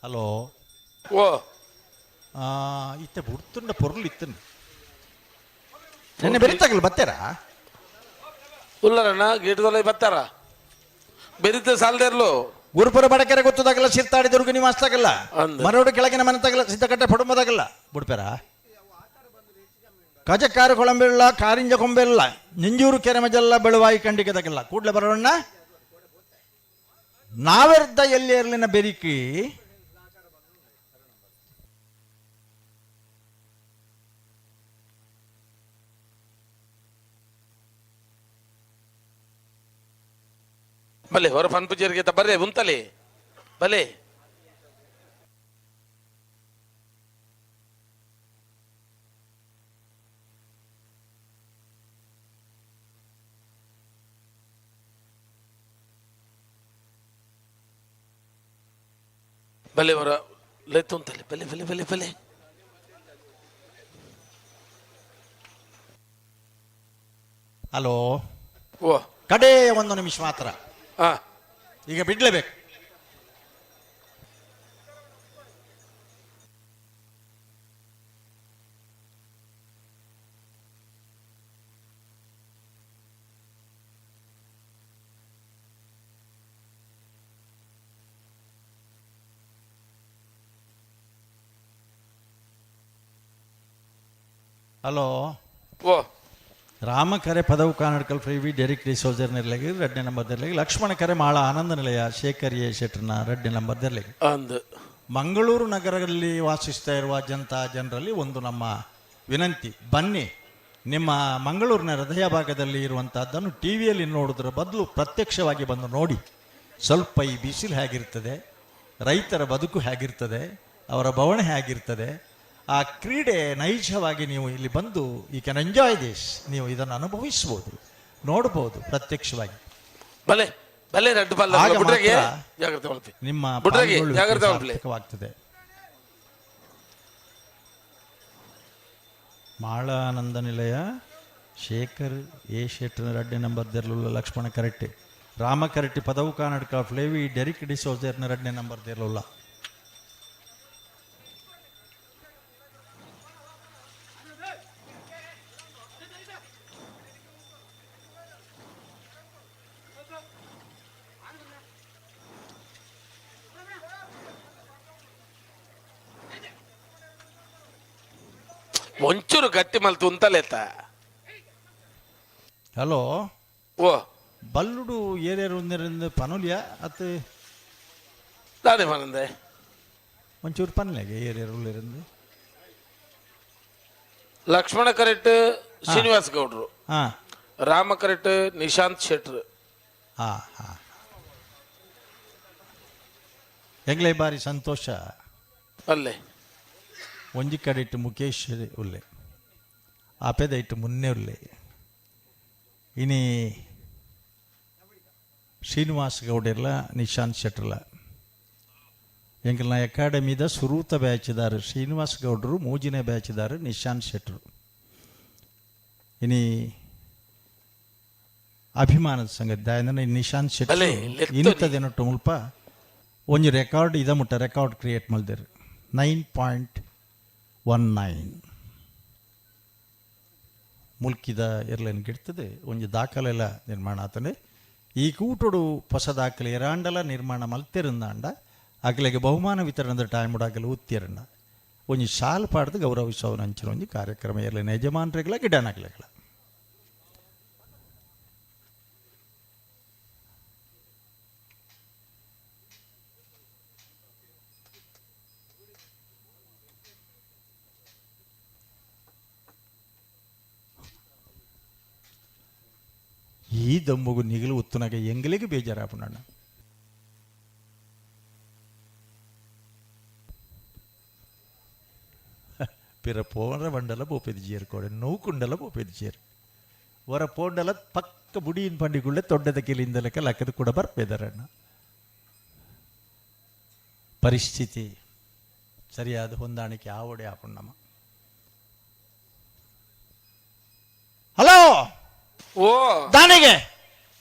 ಹಲೋ. ಓ. ಇತ್ತೆ ಬುಡ್ತುಂಡ ಪೊರ್ಲು ಇತ್ತನ್ ನಿನ್ನೆ ಬೆರಿತಾಗಲ್ಲ ಬತ್ತೇರಾ? ಉಲ್ಲರಣ್ಣ ಗೇಟ್ದೊಲ ಬತ್ತಾರ ಬೆರಿತ ಸಾಲದಿರ್ಲು. ಗುರುಪುರ ಬಡಕೆರೆ ಗೊತ್ತದಾಗಲ್ಲ, ಸಿರ್ತಾಡಿ ದುರ್ಗ ನಿವಾಸದಾಗಲ್ಲ, ಅಂದ್. ಮರೋಡು ಕೆಳಗಿನ ಮನೆ ತಗಲ್ಲ, ಸಿದ್ದಕಟ್ಟೆ ಪಡುಂಬದಾಗಲ್ಲ ಬುಡ್ಪೇರ, ಕಜಕಾರು ಕೊಳಂಬೆಲ್ಲ, ಕಾರಿಂಜ ಕೊಂಬೆಲ್ಲ, ನಿಂಜೂರು ಕೆರೆ ಮಜಲ್ಲ, ಬೆಳುವಾಯಿ ಕಂಡಿಗೆದಾಗಲ್ಲ ಕೂಡ್ಲೆ ಬರೋಣ. ನಾವೆರ್ದ ಎಲ್ಲಿ ಇರ್ಲಿನ ಬೆರಿಕಿ. ಬಲೆ ಹೊರ ಪನ್ಪುಜರಿಗೆ ಬರ್ರೆ ಉಂತಲೆ ಬಲೆ. ಬಲೆ ಹೊರ ಲೆತ್ತುಂತಲೆ ಬಲೆ ಬಲೆ ಬಲೆ ಬಲೆ. ಹಲೋ. ಓ. ಕಡೇ ಒಂದು ನಿಮಿಷ ಮಾತ್ರ. ಈಗ ಬಿಡ್ಲೇಬೇಕು. ಹಲೋ. ಓ. ರಾಮಕರೆ ಪದವು ಕಾನಡ್ಕಲ್ ಫ್ರೀವಿ ಡೆರಿಕ್ ಡಿಸೋಜರ್ ನಿರ್ಲಗಿ ರಡ್ಡೆ ನಂಬರ್ ದರ್ಲಗಿ. ಲಕ್ಷ್ಮಣ ಕರೆ ಮಾಳ ಆನಂದ ನಿಲಯ ಶೇಖರ್ ಎ ಶೆಟ್ಟರ್ನ ರಡ್ಡೆ ನಂಬರ್ ದರ್ಲಗಿ. ಅಂದ್. ಮಂಗಳೂರು ನಗರದಲ್ಲಿ ವಾಸಿಸ್ತಾ ಇರುವ ಜನತಾ ಜನರಲ್ಲಿ ಒಂದು ನಮ್ಮ ವಿನಂತಿ, ಬನ್ನಿ ನಿಮ್ಮ ಮಂಗಳೂರಿನ ಹೃದಯ ಭಾಗದಲ್ಲಿ ಇರುವಂತಹದ್ದನ್ನು ಟಿ ವಿಯಲ್ಲಿ ನೋಡೋದ್ರ ಬದಲು ಪ್ರತ್ಯಕ್ಷವಾಗಿ ಬಂದು ನೋಡಿ. ಸ್ವಲ್ಪ ಈ ಬಿಸಿಲು ಹೇಗಿರ್ತದೆ, ರೈತರ ಬದುಕು ಹೇಗಿರ್ತದೆ, ಅವರ ಬವಣೆ ಹೇಗಿರ್ತದೆ, ಆ ಕ್ರೀಡೆ ನೈಜವಾಗಿ ನೀವು ಇಲ್ಲಿ ಬಂದು you can enjoy this. ನೀವು ಇದನ್ನು ಅನುಭವಿಸ್ಬೋದು, ನೋಡ್ಬೋದು ಪ್ರತ್ಯಕ್ಷವಾಗಿ. ಬಲೆ ಬಲೆ ರಡ್ಡು ಬಲ್ಲ ಆಗ ಬುಡ್ರಗೆ ಮಾತ್ರ ಜಾಗ್ರತೆ ಮಲ್ಪಿ. ನಿಮ್ಮ ಬುಡ್ರಗೆ ಪಾಲ್ಗೊಳ್ಳುವಿಕೆ ಜಾಗ್ರತೆ ಮಲ್ಪಿ. ಸಾರ್ಥಕವಾಗ್ತದೆ. ಮಾಳಾನಂದ ನಿಲಯ ಶೇಖರ್ ಎ ಶೆಟ್ಟರ್ ರಡ್ಡೆ ನಂಬರ್ ದೆರ್ಲುಲ್ಲ ಲಕ್ಷ್ಮಣ ಕರೆಟ್ಟಿ. ರಾಮ ಕರೆಟ್ಟಿ ಪದವು ಕಾನಡ್ಕ ಫ್ಲೇವಿ ಡೆರಿಕ್ ಡಿಸೋಜರ್ನ ರಡ್ಡೆ ನಂಬರ್ ದೆರ್ಲುಲ್ಲ. ಒಂಚೂರು ಗಟ್ಟಿ ಮಲ್ತು ಉಂತಲೇತ. ಹಲೋ. ಓ. ಬಲ್ಲುಡು ಏರ್ಯಾರು ಒಂದರಿಂದ ಪನುಲಿಯ ಅತ್ತು. ದಾನೆ ಪನಂದೆ. ಒಂಚೂರು ಪನ್ಲೆಗೆ ಏರ್ಯಾರು ಉಳ್ಳಿರಂದು. ಲಕ್ಷ್ಮಣ ಕರೆಕ್ಟ್ ಶ್ರೀನಿವಾಸ್ ಗೌಡ್ರು. ರಾಮ ಕರೆಕ್ಟ್ ನಿಶಾಂತ್ ಶೆಟ್ರು. ಹಾ ಹಾ ಎಂಗ್ಲೇ ಬಾರಿ ಸಂತೋಷ. ಅಲ್ಲೇ ಒಂಜಿ ಕಡೆಟ್ ಮುಖೇಶ್ ಉಲ್ಲೆ. ಆಪೆದ ಇಟ್ಟು ಮುನ್ನೆ ಇನಿ ಶ್ರೀನಿವಾಸ ಗೌಡೆರ್ಲ ನಿಶಾಂತ್ ಶೆಟ್ಟರ್ಲ ಎಂಕಲ್ನ ಅಕಾಡೆಮಿದ ಸುರೂತ ಬ್ಯಾಚ್ದಾರು ಶ್ರೀನಿವಾಸ ಗೌಡರು, ಮೂಜಿನೇ ಬ್ಯಾಚ್ದಾರು ನಿಶಾಂತ್ ಶೆಟ್ಟರು. ಇನಿ ಅಭಿಮಾನದ ಸಂಗತಿ ದಾಯಂದ್ರೆ ನಿಶಾಂತ್ ಶೆಟ್ಟಿ ಇನಿತ ದಿನೊಟ್ಟು ಮುಲ್ಪ ಒಂಜಿ ರೆಕಾರ್ಡ್ ಇದ ಮುಟ್ಟ ರೆಕಾರ್ಡ್ ಕ್ರಿಯೇಟ್ ಮಲ್ದೆರ್ 9.19 ಮುಲ್ಕಿದ ಎರ್ಲೆನ್ ಗಿಡ್ತದೆ ಒಂಜಿ ದಾಖಲೆಲ ನಿರ್ಮಾಣ ಆತಂಡೆ. ಈ ಕೂಟೊಡು ಹೊಸ ದಾಖಲೆ ಎರಾಂಡಲ ನಿರ್ಮಾಣ ಮಲ್ತೆರಂದಾಂಡ ಅಗಲೆಗೆ ಬಹುಮಾನ ವಿತರಣದ ಟೈಮ್ ಅಗಲ ಉತ್ತಿರಂಡ ಒಂಜಿ ಶಾಲ್ ಪಾಡ್ದು ಗೌರವಿಸೋನ ಅಂಚಿನ ಒಂಜಿ ಕಾರ್ಯಕ್ರಮ ಎರ್ಲೆನ ಯಜಮಾನ್ರೆಗ್ಲ ಗಿಡನಾಗ್ಲೆಗಳ. ಈ ದಮ್ಮುಗು ನಿಗಲು ಉತ್ತುನಾಗ ಎಂಗಲಿಗೆ ಬೇಜಾರಾಪುಂಡಣ್ಣ. ಪಿರ ಪೋರ ಬಂಡಲ ಬೋಪೆದು ಚೇರ್ಕೋಡೆ ನೂಕುಂಡಲ ಬೋಪೆದು ಚೇರು ಹೊರ ಪೋಂಡಲ ಪಕ್ಕ ಬುಡಿಯಿನ ಪಂಡಿಗುಳ್ಳೆ ತೊಡ್ಡದ ಕಿಲಿಂದಲಕ ಲಕ್ಕದ ಕೂಡ ಬರ್ಪೆದರಣ್ಣ. ಪರಿಸ್ಥಿತಿ ಸರಿಯಾದ ಹೊಂದಾಣಿಕೆ ಆವಡೆ ಆಪುಂಡಮ್ಮ. ಹಲೋ. ಓ. ದಾನಿಗೆ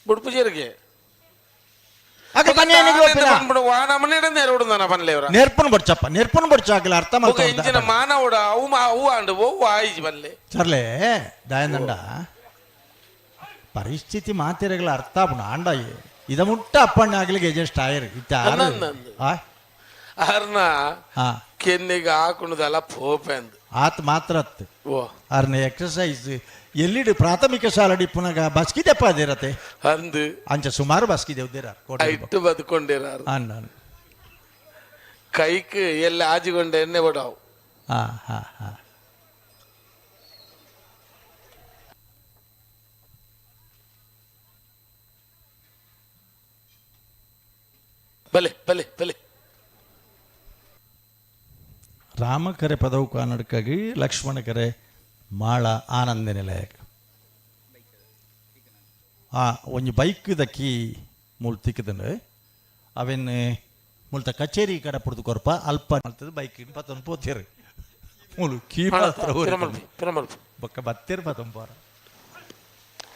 ಬುಡ್ಪುಜೇರಿಗೆ. ನೆರ್ಪುನ್ ಬಡ್ಚಪ್ಪ, ನೆರ್ಪುನ್ ಬಡ್ಚಾಕಲ ಅರ್ಥ ಇಂಚಿನ ಮಾನವಡ ಅವು ಅವು ಆಂಡ್ ಒವ್ವು ಆಯಿಜಿ ಬಲ್ಲೆ. ಸರ್ಲೆ ದಯಾನಂದ ಪರಿಸ್ಥಿತಿ ಮಾತಿರಗಳ ಅರ್ಥ ಆಪುಂಡು ಆಂಡ ಇದ ಮುಟ್ಟ ಅಪ್ಪಣ್ಣ ಆಗ್ಲಿಗೆ ಎಜೆಸ್ಟ್ ಆಯರ್ ಇತ್ತ. ಅರ್ನ ಕೆನ್ನಿಗೆ ಹಾಕುಣದಲ್ಲ ಪೋಪೆಂದು. ಆತ್ ಮಾತ್ರ ಅತ್ತು. ಓ ಅರ್ನ ಎಕ್ಸರ್ಸೈಸ್ ಎಲ್ಲಿಡು ಪ್ರಾಥಮಿಕ ಶಾಲೆ ಪುನಗ ಬಸ್ಕಿದೆಪ್ಪ ಅದಿರತೆ. ಅಂದು ಅಂಚ ಸುಮಾರು ಬಸ್ಕಿದೆ ಉದ್ದೇರ. ಇಟ್ಟು ಬದುಕೊಂಡಿರಾರು. ಅನ್ನ ಕೈಕ್ ಎಲ್ಲ ಆಜಿಕೊಂಡೆ ಎಣ್ಣೆ ಬಿಡವು. ಹಾ ಹಾ ಹಾ ಬಲೆ ಬಲೆ ಬಲೆ. ರಾಮಕರೆ ಪದವು ಕನ್ನಡಕ್ಕಾಗಿ ಲಕ್ಷ್ಮಣ ಕರೆ ಮಾಳ ಆನಂದ ನಿಲಯಕ್ಕೆ ಆ ಒಂಜಿ ಬೈಕ್ ದಕ್ಕಿ ಮೂಲು ತಿಕ್ಕದಂಡು ಅವೆನ್ ಮುಲ್ತ ಕಚೇರಿ ಕಡೆ ಪುಡ್ದು ಕೊರ್ಪ ಅಲ್ಪ ಮಲ್ತದ ಬೈಕ್ ಪತ್ತೊಂದು ಪೋತಿರು ಮೂಲು ಕೀ ಮಾತ್ರ. ಬೊಕ್ಕ ಬತ್ತೀರ್ ಪತ್ತೊಂದು ಪೋರ.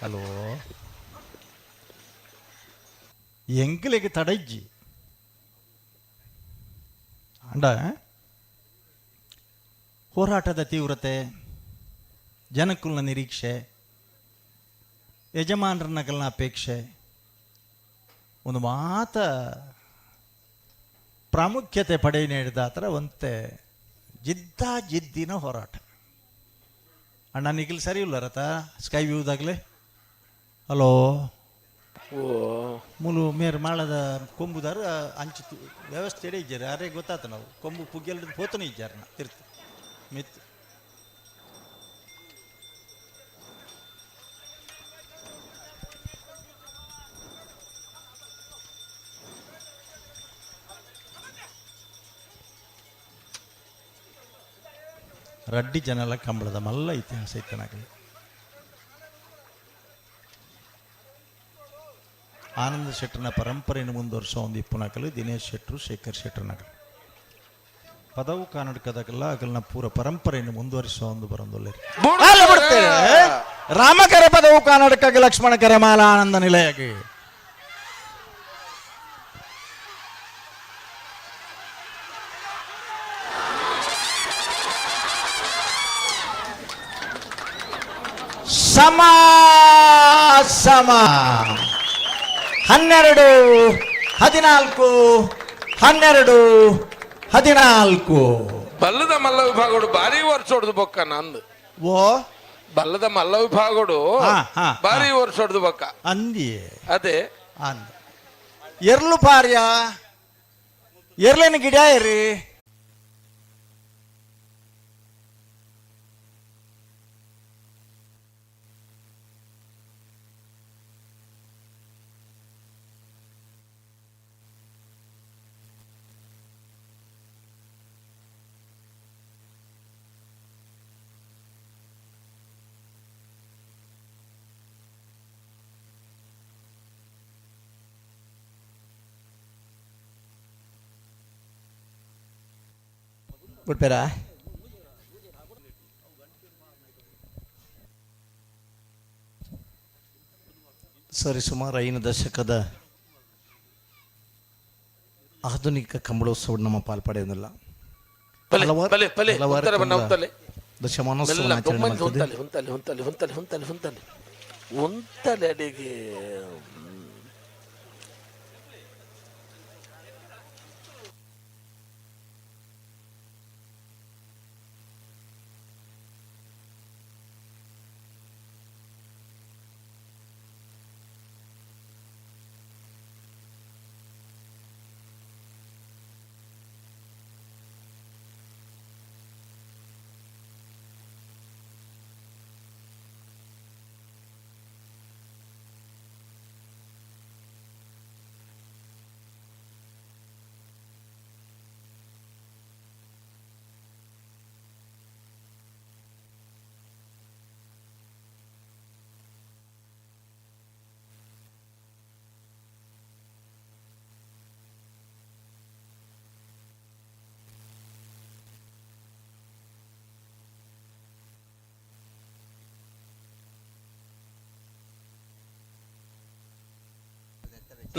ಹಲೋ ಎಂಕ್ಲೆಗ್ ತಡಜ್ಜಿ ಅಂಡ ಹೋರಾಟದ ತೀವ್ರತೆ, ಜನಕುಲ್ನ ನಿರೀಕ್ಷೆ, ಯಜಮಾನರನಗಲ್ನ ಅಪೇಕ್ಷೆ ಒಂದು ಮಾತ ಪ್ರಾಮುಖ್ಯತೆ ಪಡೆ ನೀಡಿದ ಆ ಥರ ಒಂತೆ ಜಿದ್ದ ಜಿದ್ದಿನ ಹೋರಾಟ. ಅಣ್ಣ ನಿಖಿಲ್ ಸರಿ ಇಲ್ಲ ರಥ ಸ್ಕೈ ವ್ಯೂದಾಗಲೇ. ಹಲೋ. ಓ. ಮೂಲು ಮೇರ್ ಮಾಳದ ಕೊಂಬುದಾರ ಅಂಚು ವ್ಯವಸ್ಥೆ ಇಜ್ಜಾರ ಯಾರೇ ಗೊತ್ತಾತ ನಾವು ಕೊಂಬು ಪುಗ್ಗೆಲ್ ಪೋತನೇ ಇಜ್ಜಾರ ತಿರ್ತು ಮಿತ್. ರಡ್ಡಿ ಜನಲ ಕಂಬಳದ ಮಲ್ಲ ಇತಿಹಾಸ ಇತ್ತನಾಗಲಿ. ಆನಂದ ಶೆಟ್ಟರ್ನ ಪರಂಪರೆಯನ್ನು ಮುಂದುವರಿಸೋ ಒಂದು ಇಪ್ಪುನಕಲು ದಿನೇಶ್ ಶೆಟ್ಟರು, ಶೇಖರ್ ಶೆಟ್ಟರ್ನಕಲು ಪದವು ಕನ್ನಡಕದಕಲ್ಲ ಅಗಲ್ನ ಪೂರ ಪರಂಪರೆಯನ್ನು ಮುಂದುವರಿಸುವ ಒಂದು ಬರಂದೊಲ್ಲೆ. ಬಿಡ್ತೇವೆ. ರಾಮಕರೆ ಪದವು ಕರ್ನಾಟಕಕ್ಕೆ ಲಕ್ಷ್ಮಣ ಕರೆ ಮಾಲ ಆನಂದ ನಿಲಯಕ್ಕೆ. ಸಮ ಸಮ 12 14 12 14. ಬಲ್ಲದ ಮಲ್ಲ ವಿಭಾಗಡು ಭಾರಿ ವರ್ಷ ಹೊಡೆದು ಬೊಕ್ಕ ನಂದು. ಓ. ಬಲ್ಲದ ಮಲ್ಲ ವಿಭಾಗಡು ಭಾರಿ ವರ್ಷ ಹೊಡೆದು ಬೊಕ್ಕ. ಅಂದಿಯೇ. ಅದೇ. ಅಂದ ಎರ್ಲು ಪಾರ್ಯ ಎರ್ಲೇನು ಗಿಡ ಇರಿ. ಬುಡ್ಪೇರ ಸರಿ ಸುಮಾರು 5 ದಶಕದ ಆಧುನಿಕ ಕಂಬಳೋತ್ಸವ ನಮ್ಮ ಪಾಲ್ಪಡೆಯೊಂದಿಲ್ಲ. ಹಲವಾರು ದಶಮಾನೋತ್ಸವ ಆಚರಣೆ ಮಾಡ್ತದೆ. ಉಂತಲೆ ಅಡಿಗೆ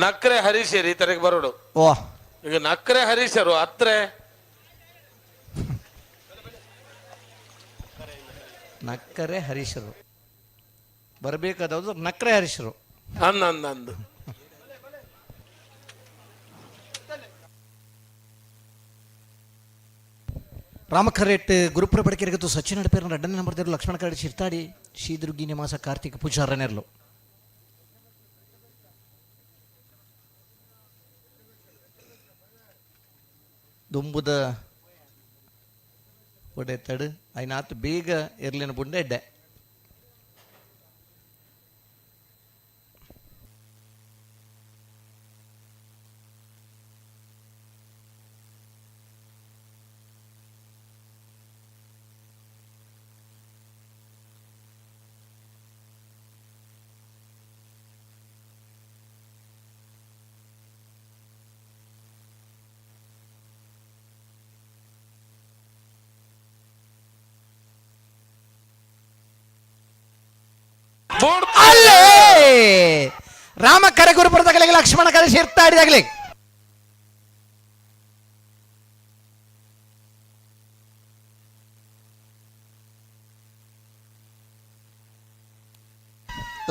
ನಕ್ರೆ ಹರೀಶರು ಈ ತರಗೆ ಬರೋಡು. ಈಗ ನಕ್ರೆ ಹರೀಶರು ಅತ್ರೆ ನಕ್ಕರೆ ಹರೀಶರು ಬರಬೇಕಾದವರು ನಕ್ರೆ ಹರೀಶರು ಅಂದ ಅಂದ ಅಂದು. ರಾಮಕರೇಟ್ ಗುರುಪುರ ಬಡಕೆರೆಗತ್ತು ಸಚಿನ್ ನಡಪೇರನ ರಡ್ಡನೇ ನಂಬರ್ ದೇವರು ಲಕ್ಷ್ಮಣ ಕರಡಿ ಶಿರ್ತಾಡಿ ಶ್ರೀದುರ್ಗಿ ನಿವಾಸ ಕಾರ್ತಿಕ್ ಪೂಜಾರನೆರ್ಲು. ದುಂಬುದ ಒಡೆತಡು ಐನಾತ್ ಬೇಗ ಎರ್ಲಿನ ಬುಂಡೆ ಎಡ್ಡೆ. ಅಲ್ಲೇ ರಾಮ ಕರೆ ಗುರುಪುರದಾಗಲಿಗೆ ಲಕ್ಷ್ಮಣ ಕರೆ ಶಿರ್ತಾಡಿದಾಗಲಿ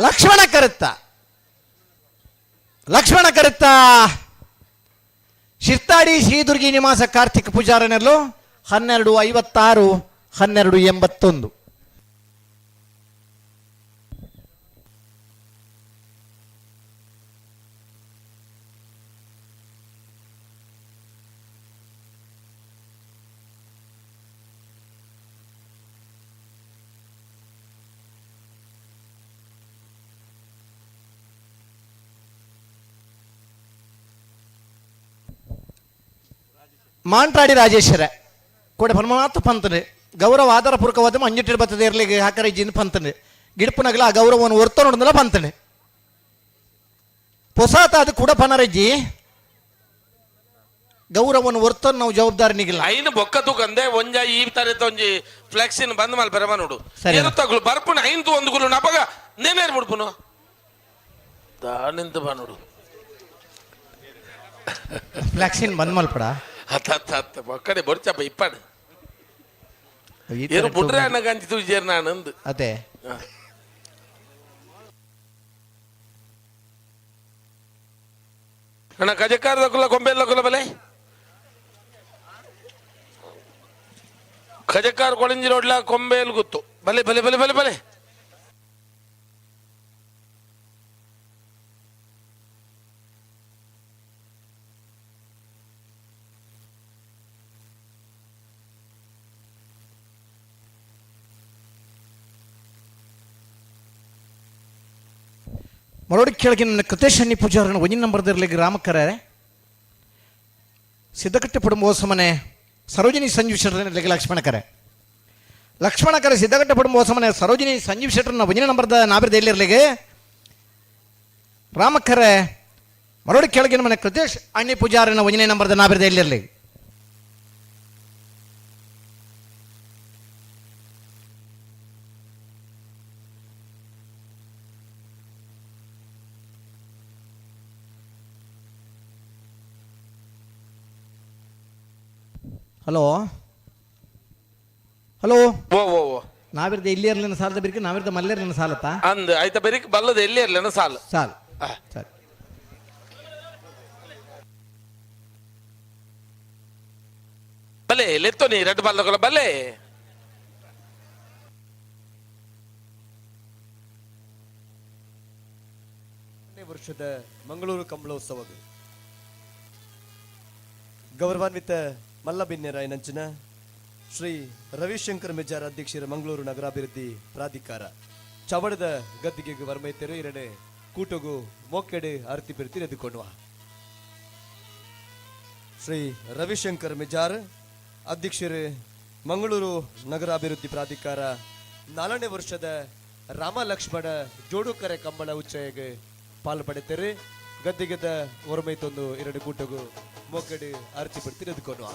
ಲಕ್ಷ್ಮಣ ಕರುತ್ತ ಲಕ್ಷ್ಮಣ ಕರುತ್ತ ಶಿರ್ತಾಡಿ ಶ್ರೀದುರ್ಗಿ ನಿವಾಸ ಕಾರ್ತಿಕ್ ಪೂಜಾರನೆಲ್ಲೋ 12:56 12:81. ಮಾಂಟ್ರಾಡಿ ರಾಜೇಶ್ವರ ಕೂಡ ಪರಮಾತ್ಮ ಪಂತನೆ ಗೌರವ ಆಧಾರ ಪೂರ್ವಕವಾದ ಮಂಜುಟ್ಟಿನ ಬರ್ತದೆ ಇರಲಿಕ್ಕೆ ಹಾಕರೆ ಜಿನ್ ಪಂತನೆ ಗಿಡಪುನಗಲ ಆ ಗೌರವವನ್ನು ಹೊರ್ತ ನೋಡಿದಲ್ಲ ಪಂತನೆ ಪೊಸಾತ ಅದು ಕೂಡ ಪನರಜ್ಜಿ ಗೌರವವನ್ನು ಹೊರ್ತ ನಾವು ಜವಾಬ್ದಾರಿ ನಿಗಿಲ್ಲ ಐನು ಬೊಕ್ಕ ತೂಕಂದೆ ಒಂಜ ಈ ತರತ ಒಂಜಿ ಫ್ಲೆಕ್ಸಿನ್ ಬಂದ್ ಮಲ್ ಬರಮ ನೋಡು. ಸರಿ. ಏನು ತಗುಲು ಬರ್ಪುನ ಐದು ಒಂದು ಗುಲು ನಪಗ ನೇನೇರ್ ಬಿಡ್ಪುನು ದಾನಿಂದ ಬಾ ನೋಡು. ಫ್ಲೆಕ್ಸಿನ್ ಬಂದ್ ಮಲ್ಪಡ ಹತ್ತ ಹತ್ತ ಹತ್ತ ಒಕ್ಕಡೆ ಬೊರ್ಚಪ್ಪ ಇಪ್ಪಾಡು ಏನು ಬುಡ್ರೆ ಅನ್ನಗಂಜಿ ತೂಜೇರ್ ನಾನಂದು. ಅದೇ ಅಣ್ಣ ಕಜಕಾರ ಕುಲ ಕೊಂಬೆಲ್ಲ ಕುಲ ಬಲೆ ಕಜಕಾರ ಕೊಳಂಜಿ ರೋಡ್ಲ ಕೊಂಬೇಲ್ ಗೊತ್ತು ಬಲೆ ಬಲೆ ಬಲೆ ಬಲೆ ಬಲೆ. ಮರೋಡಿ ಕೆಳಗಿನ ಕೃತೇಶ್ ಅಣ್ಣಿ ಪೂಜಾರನ ಒಂದಿನ ನಂಬರ್ದಿರಲಿ ಗ್ರಾಮಕರ ಸಿದ್ದಕಟ್ಟೆ ಪಡುಂಬೋಸಮನೆ ಸರೋಜಿನಿ ಸಂಜೀವ್ ಶೆಟ್ಟರ್ ಲಕ್ಷ್ಮಣಕರೆ ಲಕ್ಷ್ಮಣಕರೆ ಸಿದ್ದಕಟ್ಟೆ ಪಡುಂಬೋಸಮನೆ ಸರೋಜಿನಿ ಸಂಜೀವ್ ಶೆಟ್ಟರ್ನ ಒಂದಿನ ನಂಬರ್ದ ನಾಬಿರದ ಎಲ್ಲಿರ್ಲಿಗೆ ರಾಮಕರೆ ಮರೋಡಿ ಕೆಳಗಿನ ಮನೆ ಕೃತೇಶ್ ಅಣ್ಣಿ ಪೂಜಾರನ ಒಂದನೇ ನಂಬರ್ದ ನಾಬಿರದ ಎಲ್ಲಿರ್ಲಿ. Hello hello. ಓ ಓ ಓ. ನಾವಿರ್ದ ಇಲ್ಲಿ ಇರ್ಲಿನ ಸಾಲದ ಬಿರ್ಕ, ನಾವಿರ್ದ ಮಲ್ಲೇರ್ಲಿನ ಸಾಲತ್ತ. ಅಂದ್ ಆಯ್ತ, ಬೆರಿಕ್ ಬಲ್ಲದ ಎಲ್ಲಿ ಇರ್ಲಿನ ಸಾಲು. ಸಾಲ್. ಸರಿ. ಬಲೆ ಲೆತ್ತೋನಿ ರೆಡ್ ಬಲ್ಲಗಳ ಬಲೆ. ವರ್ಷದ ಮಂಗಳೂರು ಕಂಬಳೋತ್ಸವ ಗೌರವಾನ್ವಿತ ಮಲ್ಲಬಿನ್ನೆರಾಯನಂಚಿನ ಶ್ರೀ ರವಿಶಂಕರ್ ಮಿಜಾರ್, ಅಧ್ಯಕ್ಷರ, ಮಂಗಳೂರು ನಗರಾಭಿವೃದ್ಧಿ ಪ್ರಾಧಿಕಾರ, ಚವಡದ ಗದ್ದಿಗೆಗೆ ವರ್ಮೈತೆರು ಎರಡೆ ಕೂಟಗು ಮೋಕೆಡೆ ಆರತಿ ಬಿರ್ತಿ ಎದುಕೊಂಡುವ. ಶ್ರೀ ರವಿಶಂಕರ್ ಮಿಜಾರ್, ಅಧ್ಯಕ್ಷರು, ಮಂಗಳೂರು ನಗರಾಭಿವೃದ್ಧಿ ಪ್ರಾಧಿಕಾರ, 4ನೇ ವರ್ಷದ ರಾಮ ಲಕ್ಷ್ಮಣ ಜೋಡುಕರೆ ಕಂಬಳ ಉಚ್ಚಯಗೆ ಪಾಲು ಪಡೆತರು. ಗದ್ದಿಗೆದ ಹೊರಮೈತೊಂದು ಎರಡು ಕೂಟಗು ಮೊಕ್ಕಡಿ ಆರತಿ ಪಡ್ತಿ ಎದುಕೊಡುವ.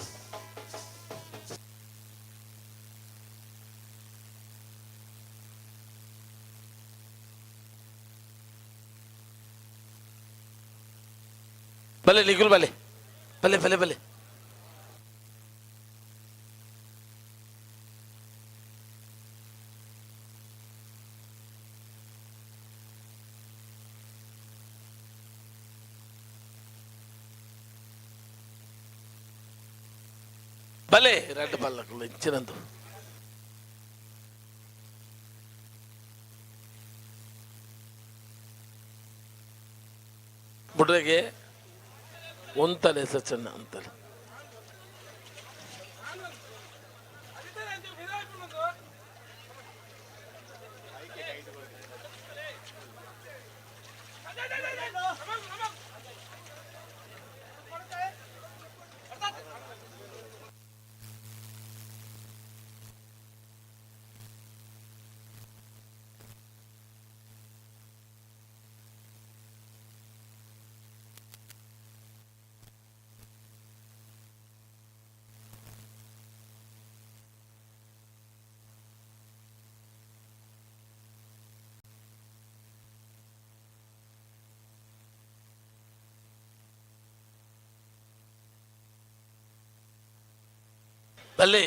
ಬಲೆ ನಿಗುಲ್, ಬಲೆ ಬಲೆ ಬಲೆ ಬಲೆ ಬಲೆ, ರೆಡ್ ಬಲ್ಲಗಳು ಇಂಚಿನಂದು. ಬುಡ್ರೆಗೆ ಒಂತಲೆ ಸಚನ್ನ ಅಂತಲೆ. ಬಲೆ.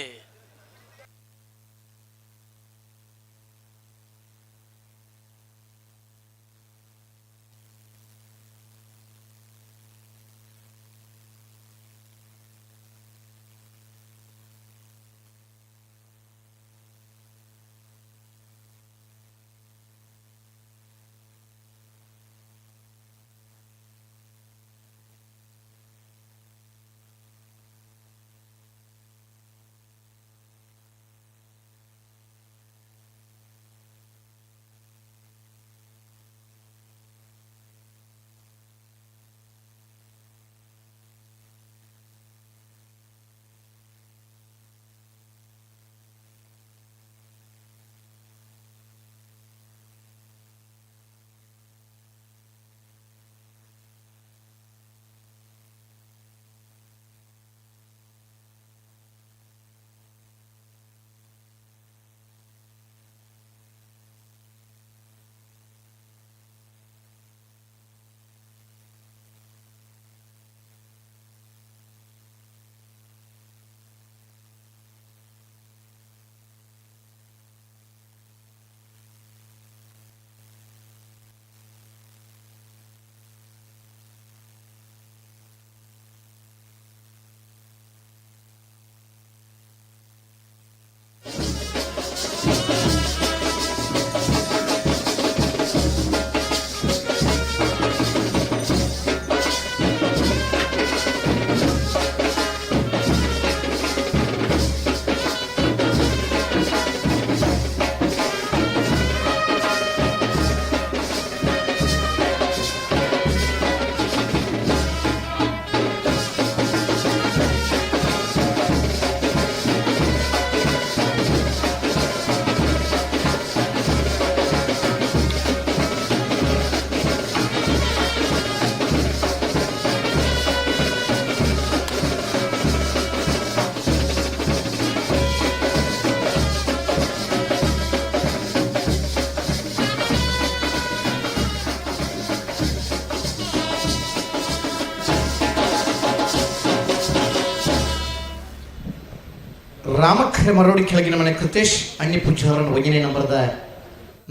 ರಾಮಖರೆ ಮರೋಡಿ ಕೆಳಗಿನ ಮನೆ ಕೃತೇಶ್ ಅಣ್ಣಿ ಪೂಜಾರನ ಒಂದನೇ ನಂಬರ್ದ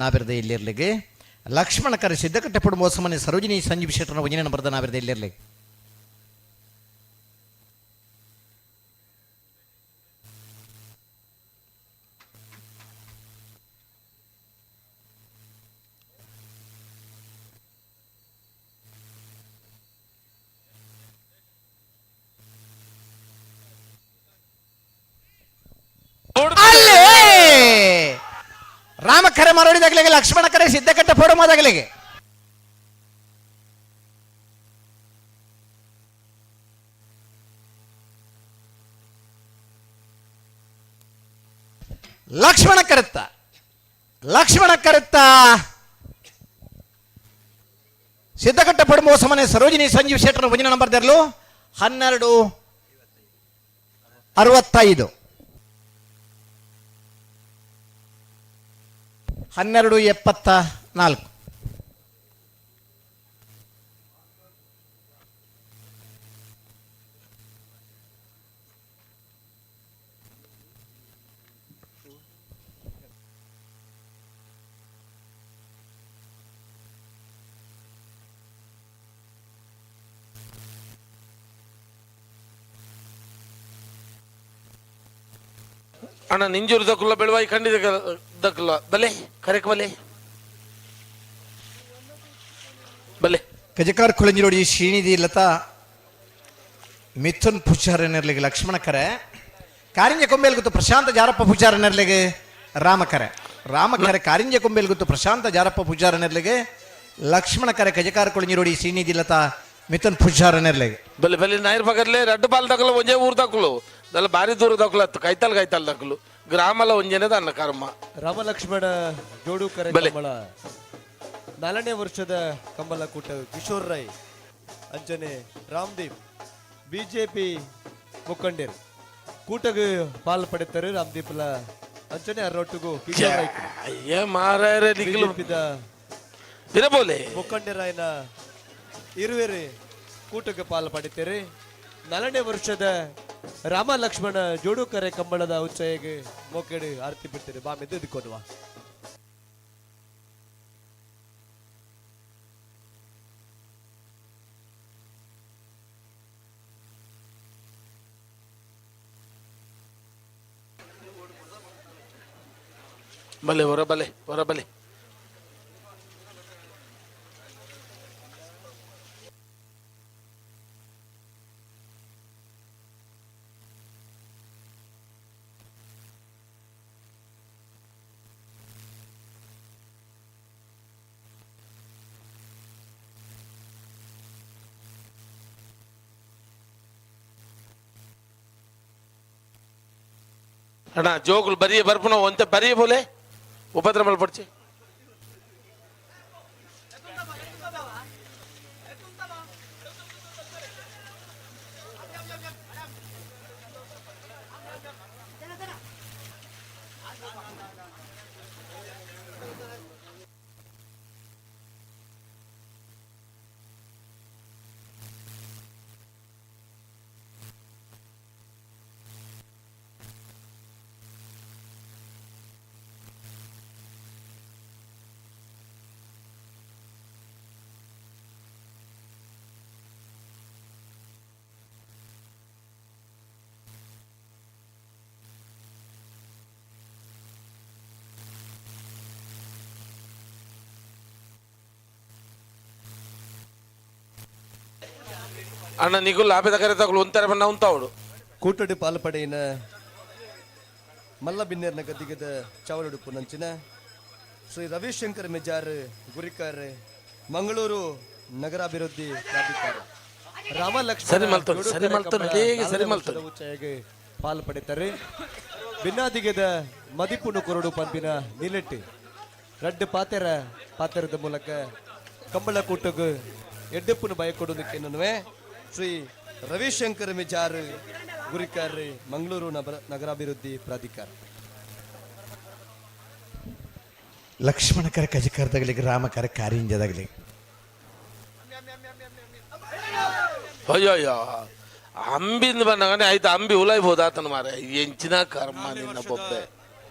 ನಾಬಿರದ ಇಲ್ಲಿರ್ಲಿಗೆ. ಲಕ್ಷ್ಮಣ ಕರೆ ಸಿದ್ದಕಟ್ಟೆ ಪಡುವ ಹೊಸಮನೆ ಸರೋಜಿನಿ ಸಂಜೀವ್ ಶೆಟ್ಟರ್ನ ಒಂದನೇ ನಂಬರ್ದ ನಾಬಿರದ ಇಲ್ಲಿರ್ಲಿಗೆ. ಅಲ್ಲೇ ರಾಮ ಕರೆ ಮರಡಿದಾಗಲಿಗೆ, ಲಕ್ಷ್ಮಣ ಕರೆ ಸಿದ್ದಕಟ್ಟೆ ಪಡುಮದಾಗಲಿಗೆ. ಲಕ್ಷ್ಮಣ ಕರೆತ್ತ, ಲಕ್ಷ್ಮಣ ಕರೆತ್ತ ಸಿದ್ದಕಟ್ಟೆ ಪಡುವ ಸಮನೆ ಸರೋಜಿನಿ ಸಂಜೀವ್ ಶೆಟ್ಟರ್ ಒಂದಿನ ನಂಬರ್ ತೆರಲು 12:65, 12:74. ಅಣ್ಣ, ನಿಂಜೂರು ದಕ್ಕುಲ್ಲ, ಬೆಳವಾಯಿ ಖಂಡಿತ ದಕ್ಕುಲ್ಲ. ಬಲೆ ಕರೆಕ್, ಬಲೆ ಬಲೆ. ಕಜಕಾರ್ ಕುಳಂಜಿರೋಡಿ ಶ್ರೀನಿಧಿ ಲತಾ ಮಿಥುನ್ ಪೂಜಾರನೆರ್ಲಿಗೆ ಲಕ್ಷ್ಮಣ ಕರೆ. ಕಾರಿಂಜ ಕೊಂಬೇಲ್ ಗೊತ್ತು ಪ್ರಶಾಂತ ಜಾರಪ್ಪ ಪೂಜಾರನೆರ್ಲಿಗೆ ರಾಮಕರೆ. ರಾಮಕರೆ ಕಾರಿಂಜ ಕೊಂಬೇಲ್ ಗೊತ್ತು ಪ್ರಶಾಂತ ಜಾರಪ್ಪ ಪೂಜಾರನೆರ್ಲಿಗೆ ಲಕ್ಷ್ಮಣ ಕರೆ. ಕಜಕಾರ ಕುಳಂಜಿರೋಡಿ ಶ್ರೀನಿಧಿ ಲತಾ ಮಿಥುನ್ ಪೂಜಾರನೆರ್ಲಿಗೆ. ಬಲೆ ಬಲೆ. ನಾಯರ್ ಪಕ್ಕದಲ್ಲೇ ರಡ್ಡು ಪಾಲ್ ದಕ್ಕಲು, ಒಂಜೇ ಊರು ದಕ್ಕಲು ದಲ್ಲ, ಬಾರಿ ದೂರ ದಕ್ಕಲು ಅತ್ತು ಕೈತಾಲ್ ಕೈತಾಲ್ ದಕ್ಕಲು, ಗ್ರಾಮಲ ಒಂಜೇನೆ ಅನ್ನ ಕರ್ಮ. ರಾಮ ಲಕ್ಷ್ಮಣ ಜೋಡು ಕರೆ ಬಲೆ. ಕಂಬಳ 4ನೇ ವರ್ಷದ ಕಂಬಳ ಕೂಟ ಕಿಶೋರ್ ರೈ ಅಂಚನೆ ರಾಮದೀಪ್ ಬಿಜೆಪಿ ಮುಖಂಡರು ಕೂಟಗ್ ಪಾಲ್ ಪಡೆತಾರೆ. ರಾಮದೀಪ್ಲ ಅಂಚನೆ ಅರೊಟ್ಟಿಗೂ ಕಿಶೋರ್ ರೈ ಅಯ್ಯ ಮಾರಾಯರೆ, ನಿಖಿಲು ಬಿಜೆಪಿದ ಬೋಲೆ. ಮುಖಂಡರಾಯನ ಇರುವೆರು ಕೂಟಕ್ಕೆ ಪಾಲ್ ಪಡಿತಾರೆ. 4ನೇ ವರ್ಷದ ರಾಮ ಲಕ್ಷ್ಮಣ ಜೋಡುಕರೆ ಕಂಬಳದ ಉಚ್ಚಯಗೆ ಮೋಕೆಡು ಆರತಿ ಬಿಡ್ತಾರೆ. ಬಾಮೆದ್ದು ಇದ್ಕೊಡುವ. ಬಲೆ ಹೊರ, ಬಲೆ ಹೊರ, ಬಲೆ. ಅಣ್ಣ, ಜೋಗುಲು ಬರಿಯ ಬರ್ಪುನ ಒಂತೆ ಬರಿಯ ಬೋಲೆ, ಉಪದ್ರ ಮಲ್ಪಡ್ಚಿ. ಅಣ್ಣ, ನಿಗುಲ್ ಲಾಭದ ಕರೆ ತಗೊಳ್ಳು, ಒಂಥರ ಬಣ್ಣ ಉಂತಾವಡು. ಕೂಟಡಿ ಪಾಲ್ಪಡೆಯಿನ ಮಲ್ಲ ಬಿನ್ನೇರ್ನ ಗದ್ದಿಗದ ಚಾವಲುಡುಪು ನಂಚಿನ ಶ್ರೀ ರವಿಶಂಕರ್ ಮೆಜಾರ್ ಗುರಿಕಾರ್, ಮಂಗಳೂರು ನಗರಾಭಿವೃದ್ಧಿ ಪ್ರಾಧಿಕಾರ ರಾಮ ಲಕ್ಷ್ಮಣ ಸರಿ ಮಲ್ತೊಂದು, ಸರಿ ಮಲ್ತೊಂದು, ಹೇಗೆ ಸರಿ ಮಲ್ತೊಂದು. ಉಚ್ಚಯಗೆ ಪಾಲ್ ಪಡೆತಾರೆ. ಬಿನ್ನಾದಿಗೆದ ಮದಿಪುನು ಕೊರಡು ಪಂಪಿನ ನಿಲೆಟ್ಟಿ ರಡ್ಡು ಪಾತೆರ ಪಾತೆರದ ಮೂಲಕ ಕಂಬಳ ಕೂಟಗ್ ಎಡ್ಡೆಪ್ಪುನು ಬಯಕೊಡುವುದಕ್ಕೆ ನನ್ನುವೆ ಶ್ರೀ ರವಿಶಂಕರ್ ಮಿಜಾರ್ ಗುರಿಕಾರ್, ಮಂಗಳೂರು ನಗರಾಭಿವೃದ್ಧಿ ಪ್ರಾಧಿಕಾರ. ಲಕ್ಷ್ಮಣ ಕರೆ ಕಜಕರ್ದಗಲಿಗೆ, ರಾಮ ಕರೆ ಕಾರಿಂಜದಾಗಲಿ. ಅಯ್ಯೋ ಅಯ್ಯೋ, ಅಂಬಿಂದ ಬಂದಾಗ ಆಯ್ತು, ಅಂಬಿ ಉಲಾಯ್ಬೋದು ಆತನ ಮಾರ. ಎಂಚಿನ ಕರ್ಮ ನಿನ್ನ ಬೊಬ್ಬೆ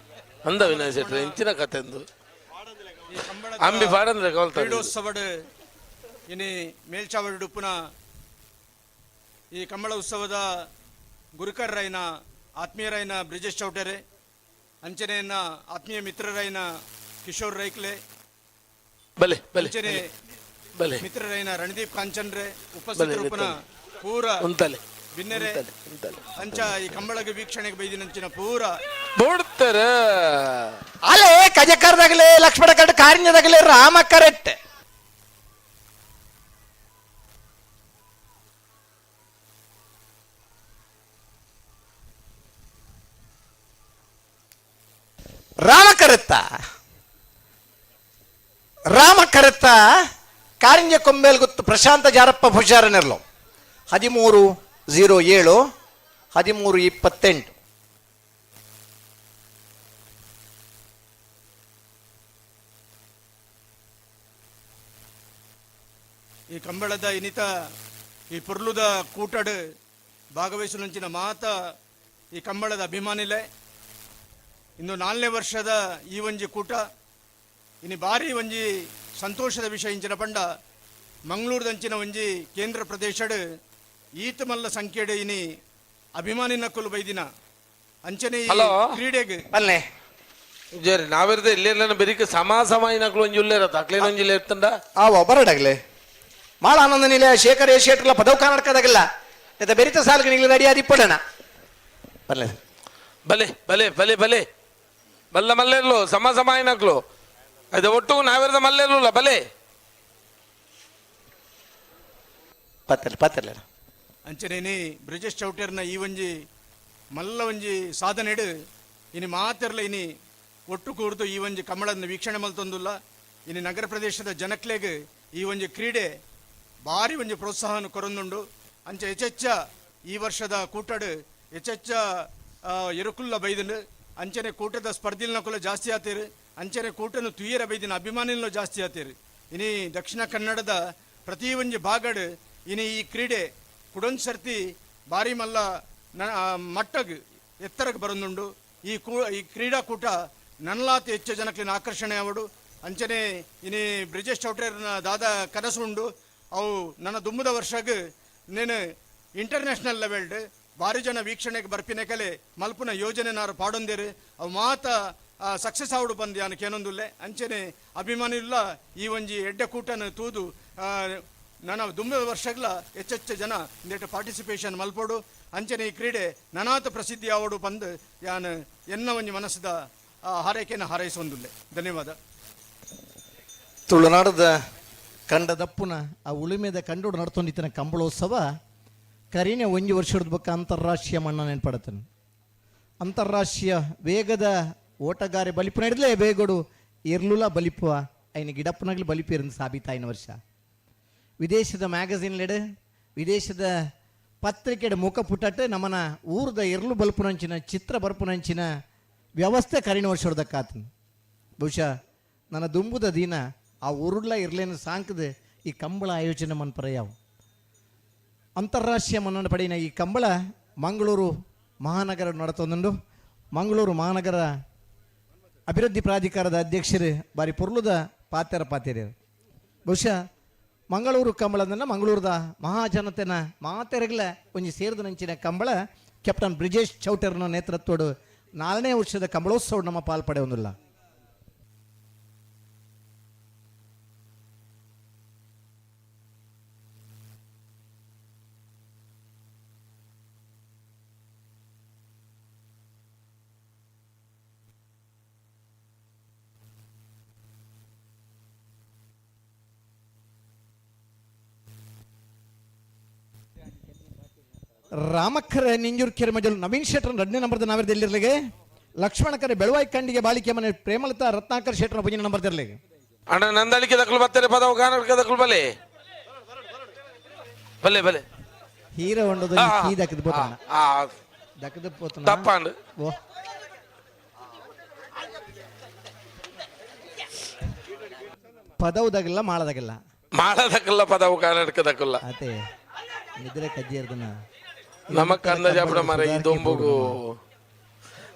ಅಂದ ವಿನಯ್ ಶೆಟ್ರೆ, ಎಂಚಿನ ಕತೆಂದು ಅಂಬಿ ಪಾಡಂದ್ರೆ ಕಲ್ತಾರೆ. ಕ್ರೀಡೋತ್ಸವಡ್ ಇನಿ ಮೇಲ್ಚಾವಡಿ ಉಪ್ಪುನ ಈ ಕಂಬಳ ಉತ್ಸವದ ಗುರುಕರ್ರೈನ ಆತ್ಮೀಯರೈನ ಬ್ರಿಜೇಶ್ ಚೌಟರೆ, ಅಂಚನೆಯನ್ನ ಆತ್ಮೀಯ ಮಿತ್ರರೈನ ಕಿಶೋರ್ ರೈಕ್ಲೆ, ಬಲೆ ಬಲೆ ಅಂಚನೆ ಬಲೆ ಮಿತ್ರರೈನ ರಣದೀಪ್ ಕಾಂಚನ್ರೆ ಉಪಸ್ಥಿತರುಪ್ಪುನ ಪೂರ ಉಂತಲೆ ಬಿನ್ನೆರೆ ಉಂತಲೆ. ಅಂಚ ಈ ಕಂಬಳಗ ವೀಕ್ಷಣೆಗೆ ಬೈದಿನಂಚಿನ ಪೂರ ಬೋಡ್ತಾರೆ. ಅಲ್ಲೇ ಕಜಕರ್ದಾಗಲೇ ಲಕ್ಷ್ಮಣ ಕರೆಕ್ಟ್, ಕಾರಿಂಜದಾಗಲೇ ರಾಮ ಕರೆಕ್ಟ್. ರಾಮ ಕರೆತ್ತ, ರಾಮ ಕರೆತ್ತ. ಕಾರಿಂಜ ಕೊಂಬೇಲ್ ಗೊತ್ತು ಪ್ರಶಾಂತ ಜಾರಪ್ಪ ಪೂಜಾರನೆರ್ಲು. 13:07, 13:28. ಈ ಕಂಬಳದ ಇನಿತ ಈ ಪುರ್ಲುದ ಕೂಟಡ್ ಭಾಗವಹಿಸಲಂಚಿನ ಮಾತ ಈ ಕಂಬಳದ ಅಭಿಮಾನಿಲೆ, ಇನ್ನು 4ನೇ ವರ್ಷದ ಈ ಒಂಜಿ ಕೂಟ ಇನಿ ಬಾರಿ ಒಂಜಿ ಸಂತೋಷದ ವಿಷಯ. ಇಂಚಿನ ಪಂಡ ಮಂಗಳೂರದಂಚಿನ ಒಂಜಿ ಕೇಂದ್ರ ಪ್ರದೇಶಡ್ ಈತ ಮಲ್ಲ ಸಂಖ್ಯೆಡ್ ಇನಿ ಅಭಿಮಾನಿನ ಕುಲು ಬೈದಿನ ಅಂಚನೆ ಈ ಹಲೋ. ಕ್ರೀಡೆಗೆ ಅಲ್ಲೇ ಜರಿ ನಾವಿರ್ದೆ ಇಲ್ಲೆಲ್ಲ ಬೆರಿಕ ಸಮ ಸಮ ಇನಕ್ಲು ಒಂಜಿ ಉಲ್ಲೇರ ತಕ್ಲೇನ ಒಂಜಿ ಇರ್ತಂಡ. ಆವ ಬರಡಾಗ್ಲೆ ಮಾಳ ಆನಂದ ನಿಲಯ ಶೇಖರ್ ಎ ಶೇಟ್ರಲ್ಲ ಪದವು ಕರ್ನಾಟಕದಾಗಲ್ಲ ಬೆರಿತ ಸಾಲ್ಗೆ ನಿಲ್ಲ ರೆಡಿ ಆದಿಪ್ಪಡಣ ಬರ್ಲೆ. ಬಲೆ ಬಲೆ ಬಲೆ ಬಲೆ ಬಲ್ಲ ಮಲ್ಲೆರ್ಲು ಸಮ ಸಮ ಇನಕ್ಲು ಅದು ಒಟ್ಟು ನಾವಿರ್ದ ಮಲ್ಲೆರ್ಲುಲ್ಲ ಬಲೆ. ಪತ್ತರ್ಲೆ ಪತ್ತರ್ಲೆ. ಅಂಚನೆ ಬ್ರಿಜೇಶ್ ಚೌಟರ್ನ ಈ ಒಂಜಿ ಮಲ್ಲ ಒಂಜಿ ಸಾಧನೆಡು ಇನಿ ಮಾತೆರ್ಲ ಇನಿ ಒಟ್ಟು ಕೂರ್ದು ಈ ಒಂಜಿ ಕಮಳನ್ನು ವೀಕ್ಷಣೆ ಮಲ್ತೊಂದುಲ್ಲ. ಇನಿ ನಗರ ಪ್ರದೇಶದ ಜನಕ್ಲೆಗ್ ಈ ಒಂಜಿ ಕ್ರೀಡೆ ಭಾರಿ ಒಂಜಿ ಪ್ರೋತ್ಸಾಹನ ಕೊರೊಂದುಂಡು. ಅಂಚ ಹೆಚ್ಚೆಚ್ಚ ಈ ವರ್ಷದ ಕೂಟಡು ಹೆಚ್ಚೆಚ್ಚ ಎರುಕುಲ್ಲ ಬೈದನು. ಅಂಚನೆ ಕೂಟದ ಸ್ಪರ್ಧಿಲ್ನ ಕುಲ ಜಾಸ್ತಿ ಆತೀರು. ಅಂಚನೆ ಕೂಟನು ತುಯ್ಯರ ಬೈದಿನ ಅಭಿಮಾನಿನೂ ಜಾಸ್ತಿ ಆತೀರು. ಇನಿ ದಕ್ಷಿಣ ಕನ್ನಡದ ಪ್ರತಿ ಒಂಜಿ ಭಾಗಡು ಇನಿ ಈ ಕ್ರೀಡೆ ಕುಡೊಂದು ಸರ್ತಿ ಭಾರಿ ಮಲ್ಲ ಮಟ್ಟಗ್ ಎತ್ತರಕ್ಕೆ ಬರೊಂದುಂಡು. ಈ ಕ್ರೀಡಾಕೂಟ ನನ್ಲಾತ್ ಹೆಚ್ಚು ಜನಕ್ಲಿನ ಆಕರ್ಷಣೆ ಅವಡು. ಅಂಚನೆ ಇನಿ ಬ್ರಿಜೇಶ್ ಚೌಟ್ರಿಯರ್ನ ದಾದ ಕನಸು ಉಂಡು, ಅವು ನನ್ನ ದುಮ್ಮದ ವರ್ಷಗ್ ನೇನು ಇಂಟರ್ನ್ಯಾಷನಲ್ ಲೆವೆಲ್ಡ್ ಭಾರಿ ಜನ ವೀಕ್ಷಣೆಗೆ ಬರ್ಪಿನ ಕಲೆ ಮಲ್ಪುನ ಯೋಜನೆ ನಾರು ಪಾಡೊಂದೇರು. ಅವು ಮಾತ ಸಕ್ಸಸ್ ಆವಡು ಬಂದು ಯಾನು ಕೇನೊಂದುಲ್ಲೆ. ಅಂಚನೆ ಅಭಿಮಾನಿಲ್ಲ ಈ ಒಂಜಿ ಎಡ್ಡೆ ಕೂಟನ ತೂದು ನನ್ನ ದುಮ್ಮದ ವರ್ಷಗ್ಲ ಹೆಚ್ಚೆಚ್ಚು ಜನ ಇಂದೇಟ ಪಾರ್ಟಿಸಿಪೇಷನ್ ಮಲ್ಪೋಡು. ಅಂಚನೆ ಈ ಕ್ರೀಡೆ ನನಾತ ಪ್ರಸಿದ್ಧಿ ಆವಡು ಬಂದು ಯಾನು ಎನ್ನ ಒಂಜಿ ಮನಸ್ಸದ ಹಾರೈಕೆಯನ್ನು ಹಾರೈಸೊಂದುಲ್ಲೆ. ಧನ್ಯವಾದ. ತುಳುನಾಡದ ಕಂಡದಪ್ಪುನ ಆ ಉಳುಮೆದ ಕಂಡೋಡು ನಡ್ತೊಂದಿತ್ತನ ಕಂಬಳೋತ್ಸವ ಕರೀನೆ ಒಂಜಿ ವರ್ಷದ ಬೊಕ್ಕ ಅಂತಾರಾಷ್ಟ್ರೀಯ ಮಣ್ಣ ನೆನ್ಪಡತನ. ಅಂತಾರಾಷ್ಟ್ರೀಯ ವೇಗದ ಓಟಗಾರೆ ಬಲಿಪು ನಡೆದಲೇ ಬೇಗೋಡು ಇರ್ಲುಲ ಬಲಿಪುವ ಐನ ಗಿಡಪ್ಪನಾಗ್ಲಿ ಬಲಿಪಿರಂದು ಸಾಬೀತಾಯಿನ ವರ್ಷ. ವಿದೇಶದ ಮ್ಯಾಗಝಿನ್ಲೆಡ್ ವಿದೇಶದ ಪತ್ರಿಕೆಡ ಮುಖ ಪುಟಟ್ಟು ನಮ್ಮನ ಊರ್ದ ಇರ್ಲು ಬಲ್ಪುನಂಚಿನ ಚಿತ್ರ ಬರ್ಪುನಂಚಿನ ವ್ಯವಸ್ಥೆ ಕರಿನ ವರ್ಷದಕ್ಕಾತನ. ಬಹುಶಃ ನನ್ನ ದುಂಬುದ ದಿನ ಆ ಉರುಡ್ಲ ಇರ್ಲೇನು ಸಾಂಕದ ಈ ಕಂಬಳ ಆಯೋಜನೆ ಮನ್ಪರ ಯಾವ ಅಂತಾರಾಷ್ಟ್ರೀಯ ಮನ್ನಣೆ ಪಡೆಯಿನ ಈ ಕಂಬಳ ಮಂಗಳೂರು ಮಹಾನಗರ ನಡತೊಂದುಂಡು. ಮಂಗಳೂರು ಮಹಾನಗರ ಅಭಿವೃದ್ಧಿ ಪ್ರಾಧಿಕಾರದ ಅಧ್ಯಕ್ಷರು ಬಾರಿ ಪೊರ್ಲುದ ಪಾತೆರ ಪಾತೆರ್ಯರು. ಬಹುಶಃ ಮಂಗಳೂರು ಕಂಬಳದನ್ನ ಮಂಗಳೂರದ ಮಹಾಜನತೆನ ಮಾತೆರಗ್ಲ ಒಂಜಿ ಸೇರಿದ ನಂಚಿನ ಕಂಬಳ ಕ್ಯಾಪ್ಟನ್ ಬ್ರಿಜೇಶ್ ಚೌಟರ್ನ ನೇತೃತ್ವಡು 4ನೇ ವರ್ಷದ ಕಂಬಳೋತ್ಸವ ನಮ್ಮ ಪಾಲ್ಪಡೆಯೊಂದಿಲ್ಲ. ರಾಮಕ್ಕರೆ ನಿಂಜೂರ್ ಕೆರೆ ಮಜಲು ನವೀನ್ ಶೆಟ್ಟರ್ 2ನೇ ನಂಬರ್ದ ನಾವಿರ್ದಿಲ್ಲಿರ್ಲಿಗೆ. ಲಕ್ಷ್ಮಣಕರೆ ಬೆಳವಾಯಿ ಕಂಡಿಗೆ ಬಾಳಿಕೆ ಮನೆ ಪ್ರೇಮಲತಾ ರತ್ನಾಕರ್ ಶೆಟ್ಟರ್ ಭುಜಿನ ನಂಬರ್ ಇರ್ಲಿಗೆ. ಅಣ್ಣ ನಂದಳಿಕೆ ದಕ್ಕಲು ಬರ್ತಾರೆ ಪದವು ಕಾನರ್ಕ ದಕ್ಕಲು ಬಲೆ ಬಲೆ ಬಲೆ. ಹೀರೋ ಹೊಂಡದ ಕೀ ದಕ್ಕದ ಪೋತನ ದಕ್ಕದ ಪೋತನ ತಪ್ಪಾಂಡು. ಓ ಪದವುದಾಗಿಲ್ಲ ಮಾಳದಾಗಿಲ್ಲ. ಮಾಳದಕ್ಕಲ್ಲ ಪದವು ಕರ್ನಾಟಕ ದಕ್ಕಲ್ಲ. ಅದೇ ನಿದ್ರೆ ಕಜ್ಜಿಯರ್ದನ. ನಮಕ್ ಅಂದಾಜ್ ಆಪುಡ ಮಾರ ಈ ದೊಂಬುಗು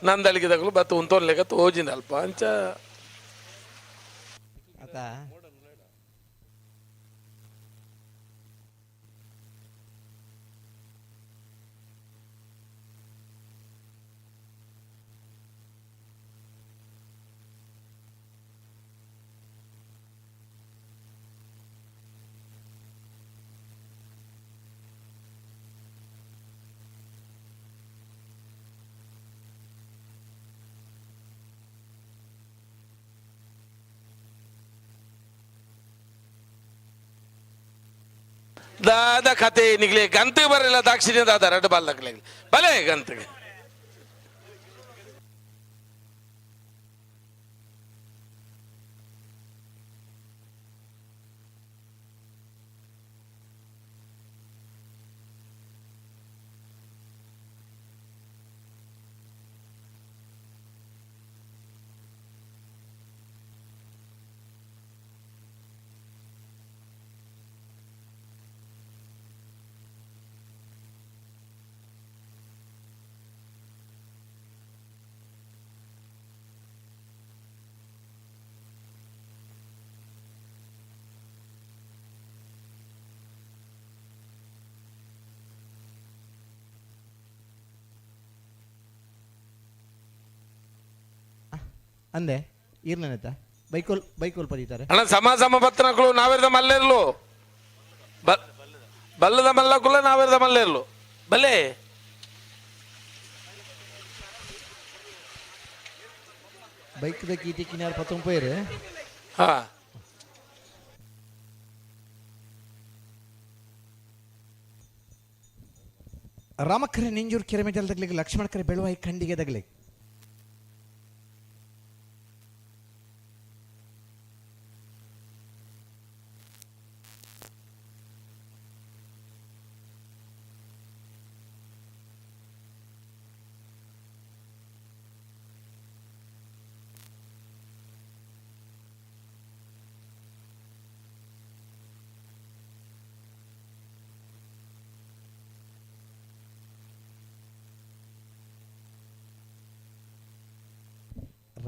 ನಂದಳಿಗೆ ತಗಲು ಬತ್ತ ಉಂತೊನ್ಲೆಗ ತೋಜಿನ ಅಲ್ಪ ಅಂಚ. ಅತ ದಾದ ಕತೆ ನಿಗ್ಲೆ ಗಂತಿಗೆ ಬರಲಿಲ್ಲ ದಾಕ್ಷಿಣ್ಯ ದಾದ ರಡ್ಡು ಬಾಲ್ ದಕ್ಲೆ ಬಲೆ ಗಂತಿಗೆ. ಅಂದೆ ಇರ್ಲನೆತ್ತ ಬೈಕೋಲ್ ಬೈಕೋಲ್ ಪದೀತಾರೆ. ಅಣ್ಣ ಸಮ ಸಮ ಬತ್ತನಕುಲು ನಾವೆರ್ದ ಮಲ್ಲೇರ್ಲು ಬಲ್ಲದ ಮಲ್ಲಕುಲ ನಾವೆರ್ದ ಮಲ್ಲೇರ್ಲು ಬಲ್ಲೆ. ಬೈಕ್ದ ಕೀತಿ ಕಿನಾರ್ ಪತ್ತೊಂಪೈರು. ಹಾ. ರಾಮಕರೆ ನಿಂಜೂರ್ ಕೆರೆಮೆ ಜಲದಗ್ಲಿಗೆ ಲಕ್ಷ್ಮಣಕರೆ ಬೆಳುವಾಯಿ ಖಂಡಿಗೆ ದಗ್ಲಿಗೆ.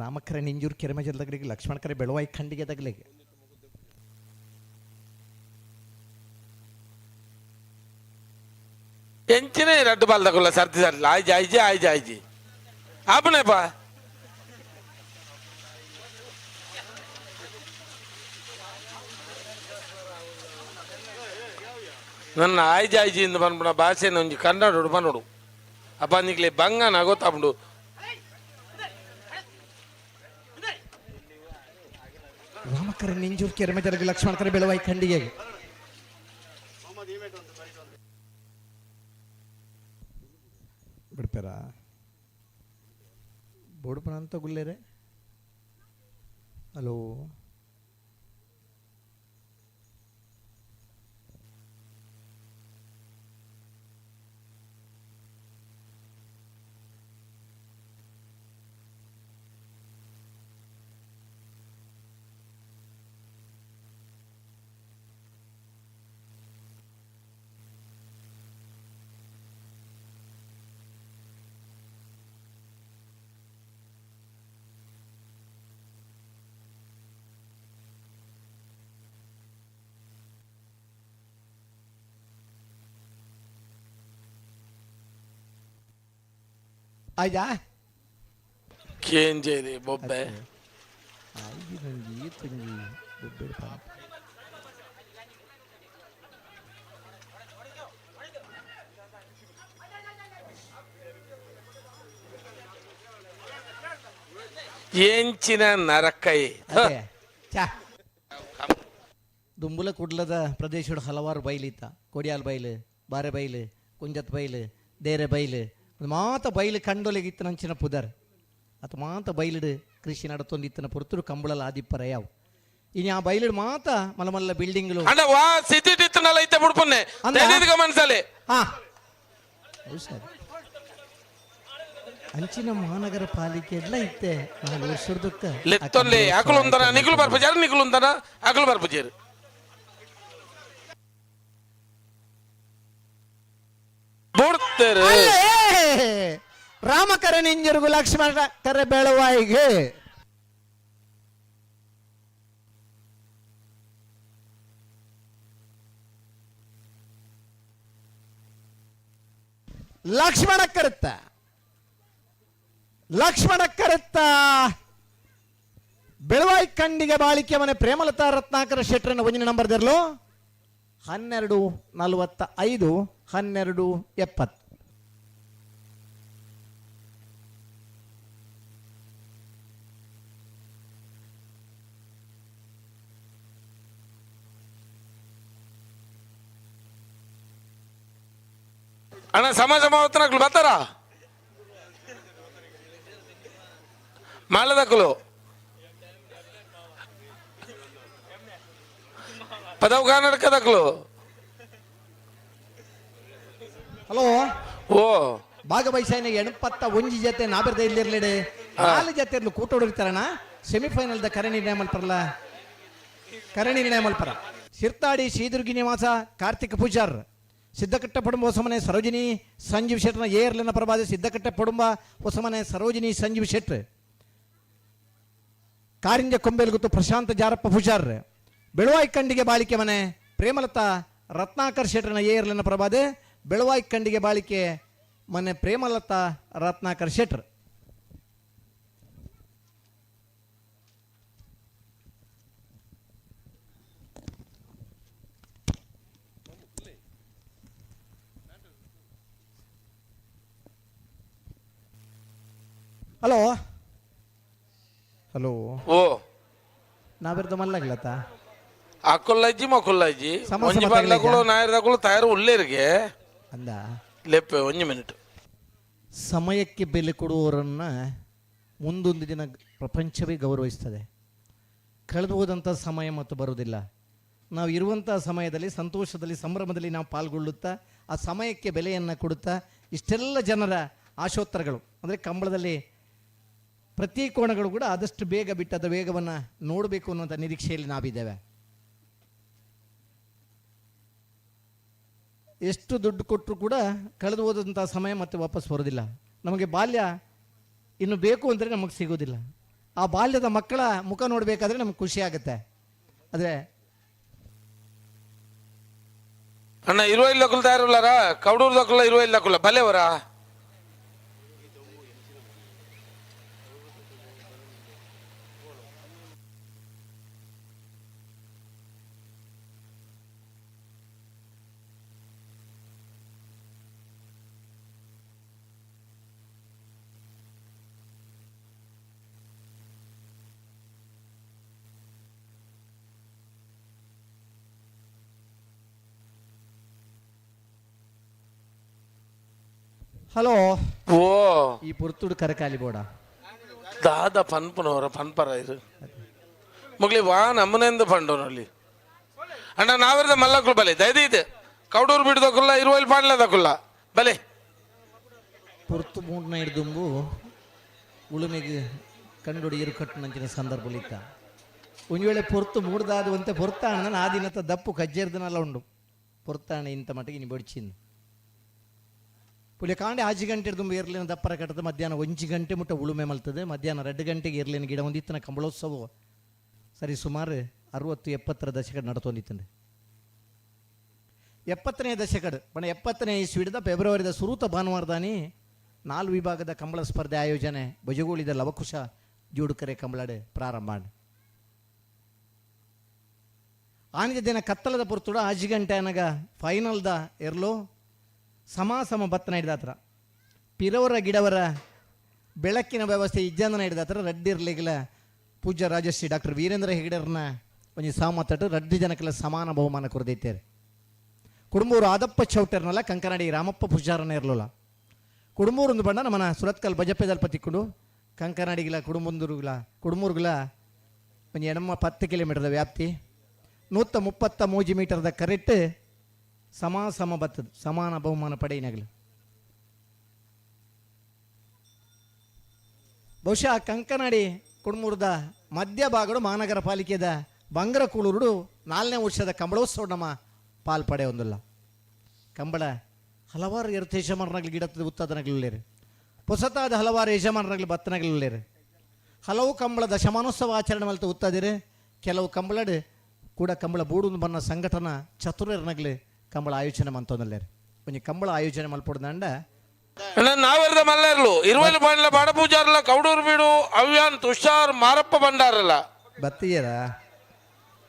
ರಾಮಕರೆ ನಿಂಜೂರ್ ಕೆರೆಮೆ ಜಲದಗ್ಲಿಗೆ ಲಕ್ಷ್ಮಣಕರೆ ಬೆಳುವಾಯಿ ಖಂಡಿಗೆ ದಗ್ಲಿಗೆ. ಎಂಚಿನ ರಡ್ಡು ಬಾಲ್ ದಕುಲ ಸರ್ತಿ ಸರ್ತಿ ಆಯ್ಜಿ ಆಯ್ಜಿ ಆಯ್ಜಿ ಆಯ್ಜಿ ಆಪಣೆಪ್ಪ. ನನ್ನ ಆಯ್ಜಿ ಆಯ್ಜಿ ಇಂದ ಬಂದ್ಬಿಡ ಭಾಷೆನ ಒಂಜಿ ಕನ್ನಡ ಬನ್ನೋಡು ಅಪ್ಪ ನಿಕ್ಲೆ ಬಂಗನ ಗೊತ್ತಾಪುಂಡು. ರಾಮಕರೆ ನಿಂಜೂರ್ ಕೆರೆಮೆ ಜಲಗೆ ಲಕ್ಷ್ಮಣಕರೆ ಬೆಳುವಾಯಿ ಖಂಡಿಗೆ. ಬಿಡ್ಪಾರ ಬೋಡುಪನ ಅಂತ ಗುಲ್ಲೇರೆ. ಹಲೋ. ಆಯ್ತಾ? ಕೇಂಜೇರಿ ಬೊಬ್ಬೆ. ಆಯ್ತು ಈತಂಗಿ ಬೊಬ್ಬೆ. ಎಂಚಿನ ನರಕೈ. ಅದೇ ಛಾ. ದುಂಬುಲ ಕುಡ್ಲದ ಪ್ರದೇಶಡ್ ಹಲವಾರು ಬೈಲಿತ್ತ. ಕೊಡಿಯಾಲ್ ಬೈಲು, ಬಾರೆ ಬೈಲು, ಕುಂಜತ್ ಬೈಲು, ದೇರೆ ಬೈಲು, ಮಾತ ಬೈಲು ಕಂಡೊಲೆಗೆ ಇತ್ತನಂಚಿನ ಪುದರ್. ಅತ ಮಾತ ಬೈಲಿಡು ಕೃಷಿ ನಡತೊಂದಿತ್ತನ ಪೊರ್ತುಡು ಕಂಬಳಲ ಆದಿಪ್ಪರ ಯಾವು. ಇನಿ ಆ ಬೈಲಿಡು ಮಾತ ಮಲ್ಲ ಮಲ್ಲ ಬಿಲ್ಡಿಂಗ್ಲು. ಅಣ್ಣ ವಾ ಸಿಟಿ ಇತ್ತನಲ್ಲ ಇತ್ತೆ ಬುಡ್ಪನ್ನೆ. ಅಂದ? ತೆಗೆದು ಗಮನಿಸಲೆ. ಹಾ ಹೌದು ಸರ್. ಅಂಚಿನ ಮಹಾನಗರ ಪಾಲಿಕೆ ಎಲ್ಲ ಇತ್ತೆ ನಾಲ್ ವರ್ಷದಕ್ಕ. ಲೆತ್ತೊಲ್ಲೆ ಅಕುಲು ಉಂದನ ನಿಕುಲು ಬರ್ಪುಜಾರು ನಿಕುಲು ಉಂದನ ಅಕುಲು ಬರ್ಪುಜೇರು. ಬುಡ್ತೇರು. ರಾಮಕರೆ ನಿಂಜರುಗು ಲಕ್ಷ್ಮಣ ಕರೆ ಬೆಳವಾಯಿಗೆ. ಲಕ್ಷ್ಮಣ ಕರುತ್ತ, ಲಕ್ಷ್ಮಣ ಕರುತ್ತ ಬೆಳವಾಯಿ ಕಂಡಿಗೆ ಬಾಳಿಕೆ ಮನೆ ಪ್ರೇಮಲತಾ ರತ್ನಾಕರ ಶೆಟ್ಟರನ್ನ ಒಂದಿನ ನಂಬರ್ ದಿರ್ಲು 12:45 12:70. ಅಣ್ಣ ಸಮ ಸಮ ಹೊತ್ತನಕ್ಲು ಬರ್ತಾರ ಮಾಲದಕ್ಕಲು ಪದವು ಕರ್ನಾಟಕದಕ್ಲು. ಹಲೋ. ಓ ಭಾಗವಹಿಸಾಯಿನ 81 ಜೊತೆ ನಾಬರ್ದ ಇಲ್ಲಿರ್ಲಿಡೆ 4 ಜೊತೆ ಇರ್ಲು ಕೂಟ ಹೊಡಿತಾರಣ. ಸೆಮಿಫೈನಲ್ the ಕರೆ ನಿರ್ಣಯ ಮಲ್ಪರಲ್ಲ, ಕರೆ ನಿರ್ಣಯ ಮಲ್ಪರ. ಸಿರ್ತಾಡಿ ಶ್ರೀದುರ್ಗಿ ನಿವಾಸ ಕಾರ್ತಿಕ್ ಪೂಜಾರ್, ಸಿದ್ದಕಟ್ಟ ಪಡುಂಬ ಹೊಸಮನೆ ಸರೋಜಿನಿ ಸಂಜೀವ್ ಶೆಟ್ಟರ್ನ ಏರ್ಲಿನ ಪ್ರಭಾದ ಸಿದ್ದಕಟ್ಟ ಪಡುಂಬ ಹೊಸಮನೆ ಸರೋಜಿನಿ ಸಂಜೀವ್ ಶೆಟ್ರ್, ಕಾರಿಂಜ ಕೊಂಬೇಲ್ಗುತ್ತು ಪ್ರಶಾಂತ ಜಾರಪ್ಪ ಪೂಜಾರ್, ಬೆಳವಾಯಿ ಕಂಡಿಗೆ ಬಾಳಿಕೆ ಮನೆ ಪ್ರೇಮಲತಾ ರತ್ನಾಕರ್ ಶೆಟ್ಟರ್ನ ಏರ್ಲಿನ ಪ್ರಭಾದೆ ಬೆಳವಾಯಿ ಕಂಡಿಗೆ ಬಾಳಿಕೆ ಮನೆ ಪ್ರೇಮಲತಾ ರತ್ನಾಕರ್ ಶೆಟ್ರ್. Hello hello. ಓ ನಾವಿರ್ದ ಮಲ್ಲಗ್ಲತ್ತ ಅಕ್ಕುಲ್ಲಜ್ಜಿ ಮಕ್ಕುಲ್ಲಜ್ಜಿ ಸಮ ಒಂಜಿ ಸಮ ಪಲ್ಲಕುಲು ತಗಲಿಜ? ನಾಯರ್ದಕುಲು ತಯಾರು ಉಲ್ಲೇರಿಗೆ ಅಂದ ಲೆಪ್ಪೆ ಒಂಜಿ ಮಿನಿಟ್. ಸಮಯಕ್ಕೆ ಬೆಲೆ ಕೊಡುವವರನ್ನು ಮುಂದೊಂದು ದಿನ ಪ್ರಪಂಚವೇ ಗೌರವಿಸ್ತದೆ. ಕಳೆದು ಹೋದಂಥ ಸಮಯ ಮತ್ತು ಬರುವುದಿಲ್ಲ. ನಾವು ಇರುವಂಥ ಸಮಯದಲ್ಲಿ ಸಂತೋಷದಲ್ಲಿ ಸಂಭ್ರಮದಲ್ಲಿ ನಾವು ಪಾಲ್ಗೊಳ್ಳುತ್ತಾ ಆ ಸಮಯಕ್ಕೆ ಬೆಲೆಯನ್ನು ಕೊಡುತ್ತಾ ಇಷ್ಟೆಲ್ಲ ಜನರ ಆಶೋತ್ತರಗಳು ಅಂದರೆ ಕಂಬಳದಲ್ಲಿ ಪ್ರತಿ ಕೋಣಗಳು ಕೂಡ ಆದಷ್ಟು ಬೇಗ ಬಿಟ್ಟದ ವೇಗವನ್ನು ನೋಡಬೇಕು ಅನ್ನುವಂಥ ನಿರೀಕ್ಷೆಯಲ್ಲಿ ನಾವಿದ್ದೇವೆ. ಎಷ್ಟು ದುಡ್ಡು ಕೊಟ್ಟರೂ ಕೂಡ ಕಳೆದು ಹೋದಂಥ ಸಮಯ ಮತ್ತೆ ವಾಪಸ್ ಬರೋದಿಲ್ಲ. ನಮಗೆ ಬಾಲ್ಯ ಇನ್ನು ಬೇಕು ಅಂದರೆ ನಮಗೆ ಸಿಗೋದಿಲ್ಲ. ಆ ಬಾಲ್ಯದ ಮಕ್ಕಳ ಮುಖ ನೋಡಬೇಕಾದ್ರೆ ನಮ್ಗೆ ಖುಷಿ ಆಗುತ್ತೆ. ಆದರೆ ಅಣ್ಣ 20 ಲಕ್ಕುಲು ತಯಾರುಲ್ಲಾರ ಕೌಡೂರು ದಕ್ಕುಲ್ಲ 20 ಲಕ್ಕುಲ್ಲ ಬಲೆವರಾ. ಹಲೋ. ಓ ಈ ಪುರ್ತುಡು ಕರಕಾಲಿ ಬೋಡ ದಾದ ಪನ್ಪುನವರ ಪನ್ಪರ ಇರು ಮುಗ್ಲಿ ವಾ ನಮ್ಮನೆಂದು ಪಂಡೋನಲ್ಲಿ ಅಣ್ಣ ನಾವಿರದ ಮಲ್ಲಕ್ಕುಲು ಬಲೆ ದಯದೀತ್ ಕೌಡೂರು ಬಿಡ್ದಕ್ಕುಲ್ಲ 20 ಪಾಡ್ಲದಕ್ಕುಲ್ಲ ಬಲೆ. ಪುರ್ತು ಮೂಡ್ನ ಹಿಡ್ದುಂಬು ಉಳುಮೆಗೆ ಕಂಡುಡಿ ಇರು ಕಟ್ಟು ನಂಚಿನ ಸಂದರ್ಭಲಿತ್ತ ಒಂದು ವೇಳೆ ಪೊರ್ತು ಮೂಡ್ದಾದುವಂತೆ ಪೊರ್ತಾಣ ಆ ದಿನತ ದಪ್ಪು ಕಜ್ಜೇರ್ದನಲ್ಲ ಉಂಡು ಪೊರ್ತಾಣ ಇಂಥ ಮಟ್ಟಿಗೆ ಇನಿ ಬಡಿಚಿಂದು ಪುಲಿ ಕಾಂಡೆ 5 ಗಂಟೆ ತುಂಬ ಇರ್ಲಿನ ದಪ್ಪರ ಕಟ್ಟದ ಮಧ್ಯಾಹ್ನ 1 ಗಂಟೆ ಮುಟ್ಟ ಉಳುಮೆ ಮಲ್ತದೆ. ಮಧ್ಯಾಹ್ನ 2 ಗಂಟೆಗೆ ಇರ್ಲಿನ ಗಿಡ ಹೊಂದಿತ್ತನ ಕಂಬಳೋತ್ಸವ ಸರಿ ಸುಮಾರು 60-70ರ ದಶಕ ನಡತೊಂದಿತ್ತಂದೆ. 70ನೇ ದಶಕಡ್ ಬಣ 70ನೇ ಇಸ್ವಿಡ್ದ ಫೆಬ್ರವರಿದ ಸುರೂತ ಭಾನುವಾರದಾನಿ 4 ವಿಭಾಗದ ಕಂಬಳ ಸ್ಪರ್ಧೆ ಆಯೋಜನೆ ಬಜಗೋಳಿದ ಲವಕುಶ ಜೋಡುಕರೆ ಕಂಬಳಾಡೆ ಪ್ರಾರಂಭ. ಆನಿದ ದಿನ ಕತ್ತಲದ ಪೊರ್ತುಡ 5 ಗಂಟೆ ಅನಗ ಫೈನಲ್ದ ಎರ್ಲು ಸಮ ಸಮ ಬತ್ತನ ಹಿಡ್ದಾತ್ರ ಪಿರವರ ಗಿಡವರ ಬೆಳಕಿನ ವ್ಯವಸ್ಥೆ ಇಜ್ಜಂದನ ಹಿಡ್ದಾತ್ರ ರಡ್ಡಿರ್ಲಿಗಿಲ ಪೂಜ್ಯ ರಾಜಶ್ರೀ ಡಾಕ್ಟರ್ ವೀರೇಂದ್ರ ಹೆಗಡೆರ್ನ ಒಂಜಿ ಸಾಮತಟ್ಟು ರಡ್ಡು ಜನಕ್ಕೆಲ್ಲ ಸಮಾನ ಬಹುಮಾನ ಕೊರದೈತೇರು. ಕುಡುಂಬೂರು ಆದಪ್ಪ ಚೌಟರ್ನಲ್ಲ ಕಂಕನಾಡಿ ರಾಮಪ್ಪ ಪೂಜಾರನ ಇರಲಿಲ್ಲ. ಕುಡುಂಬೂರು ಒಂದು ಬಣ್ಣ ನಮ್ಮನ ಸುರತ್ಕಲ್ ಬಜಪೆ ದಲ್ಪತಿಕ್ಕೊಂಡು ಕಂಕನಾಡಿಗಿಲ ಕುಡುಂಬಂದೂರುಗಿಲ ಕುಡುಮೂರುಗಿಲ ಒಂಜಿ ಎಡಮ 10 ಕಿಲೋಮೀಟರ್ದ ವ್ಯಾಪ್ತಿ 133 ಮೀಟರ್ದ ಕರೆಕ್ಟ್ ಸಮ ಸಮ ಬತ್ತದ ಸಮಾನ ಬಹುಮಾನ ಪಡೆಯಿನಗಲು. ಬಹುಶಃ ಕಂಕನಾಡಿ ಕುಡ್ಮೂರ್ದ ಮಧ್ಯ ಭಾಗಡು ಮಹಾನಗರ ಪಾಲಿಕೆದ ಬಂಗರ ಕೂಳೂರುಡು 4ನೇ ವರ್ಷದ ಕಂಬಳೋತ್ಸವ ನಮ್ಮ ಪಾಲ್ ಪಡೆಯೊಂದಿಲ್ಲ. ಕಂಬಳ ಹಲವಾರು ಎರ್ತೇಶ ಮರನಗ್ಲು ಗಿಡದ ಉತ್ತದನಗಲಿಲ್ಲೇರು. ಪೊಸತಾದ ಹಲವಾರು ಯಜಮಾನರಾಗಲಿ ಬತ್ತನಗಲಿಲ್ಲೇರು. ಹಲವು ಕಂಬಳ ದಶಮಾನೋತ್ಸವ ಆಚರಣೆ ಮಲ್ತ ಉತ್ತದಿರು. ಕೆಲವು ಕಂಬಳಡು ಕೂಡ ಕಂಬಳ ಬೂಡು ಬನ್ನ ಸಂಘಟನಾ ಚತುರನಗಲಿ ಕಂಬಳ ಆಯೋಜನೆ ಮಂತೊಂದಲ್ಲೇರು. ಒಂಜಿ ಕಂಬಳ ಆಯೋಜನೆ ಮಲ್ಪೊಡ್ದಂಡ ನಾವೆರ್ದ ಮಲ್ಲೇರ್ಲು ಇರುವೈಲು ಪಾಂಡ್ಲ ಬಾಡ ಪೂಜಾರಲ್ಲ ಕೌಡೂರು ಬೀಡು ಅವ್ಯಾನ್ ತುಷಾರ್ ಮಾರಪ್ಪ ಭಂಡಾರಲ್ಲ ಬತ್ತಿಯರ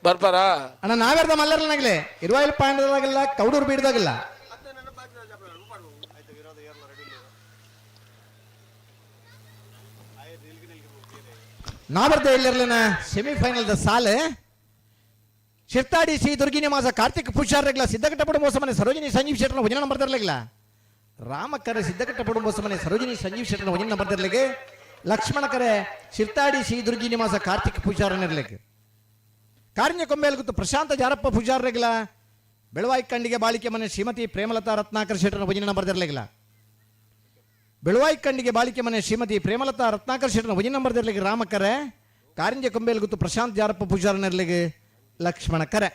ಬರ್ಪಾರ. ಅಣ್ಣ ನಾವೆರ್ದ ಮಲ್ಲರ್ಲನಾಗಲೇ ಇರುವೈಲು ಪಾಂಡ್ದಾಗಿಲ್ಲ, ಕೌಡೂರು ಬೀಡ್ದಾಗಿಲ್ಲ. ನಾವೆರ್ದ ಎಲ್ಲಿರ್ಲಿನ ಸೆಮಿಫೈನಲ್ the ಸಾಲೆ ಶಿರ್ತಾಡಿ ಶ್ರೀ ದುರ್ಗಿನಿ ಮಾಸ ಕಾರ್ತಿಕ್ ಪೂಜಾರ್ರೆಗ್ಲ ಸಿದ್ದಘಟ್ಟಪಡು ಮೋಸಮನೆ ಸರೋಜಿನಿ ಸಂಜೀವ್ ಶೆಟ್ಟನ ವಜನ ನಂಬರ್ ತರಲಿಲ್ಲ. ರಾಮಕರೆ ಸಿದ್ದಘಟ್ಟಪಡು ಮೋಸಮನೆ ಸರೋಜಿನಿ ಸಂಜೀವ್ ಶೆಟ್ಟನ ವಜನ ನಂಬರ್ ತರಲಿಗೆ. ಲಕ್ಷ್ಮಣಕರೆ ಶಿರ್ತಾಡಿ ಶ್ರೀ ದುರ್ಗಿ ನಿವಾಸ ಕಾರ್ತಿಕ್ ಪೂಜಾರನಿರ್ಲಿಕ್ಕೆ. ಕಾರಿಂಜ ಕೊಂಬೇಲ್ ಗುತ್ತು ಪ್ರಶಾಂತ ಜಾರಪ್ಪ ಪೂಜಾರ್ರೆಗ್ಲ ಬೆಳವಾಯಿ ಕಂಡಿಗೆ ಬಾಳಿಕೆ ಮನೆ ಶ್ರೀಮತಿ ಪ್ರೇಮಲತಾ ರತ್ನಾಕರ್ ಶೆಟ್ಟನ ವಜನ ನಂಬರ್ ತರಲಿಲ್ಲ. ಬೆಳವಾಯಿ ಕಂಡಿಗೆ ಬಾಳಿಕೆ ಮನೆ ಶ್ರೀಮತಿ ಪ್ರೇಮಲತಾ ರತ್ನಾಕರ್ ಶೆಟ್ಟನ ವಜನ ನಂಬರ್ ತರಲಿಕ್ಕೆ ರಾಮಕರೆ. ಕಾರಿಂಜ ಕೊಂಬೇಲ್ ಗುತ್ತು ಪ್ರಶಾಂತ್ ಜಾರಪ್ಪ ಪೂಜಾರನಿರ್ಲಿಗೆ ಲಕ್ಷ್ಮಣ ಕರೆ.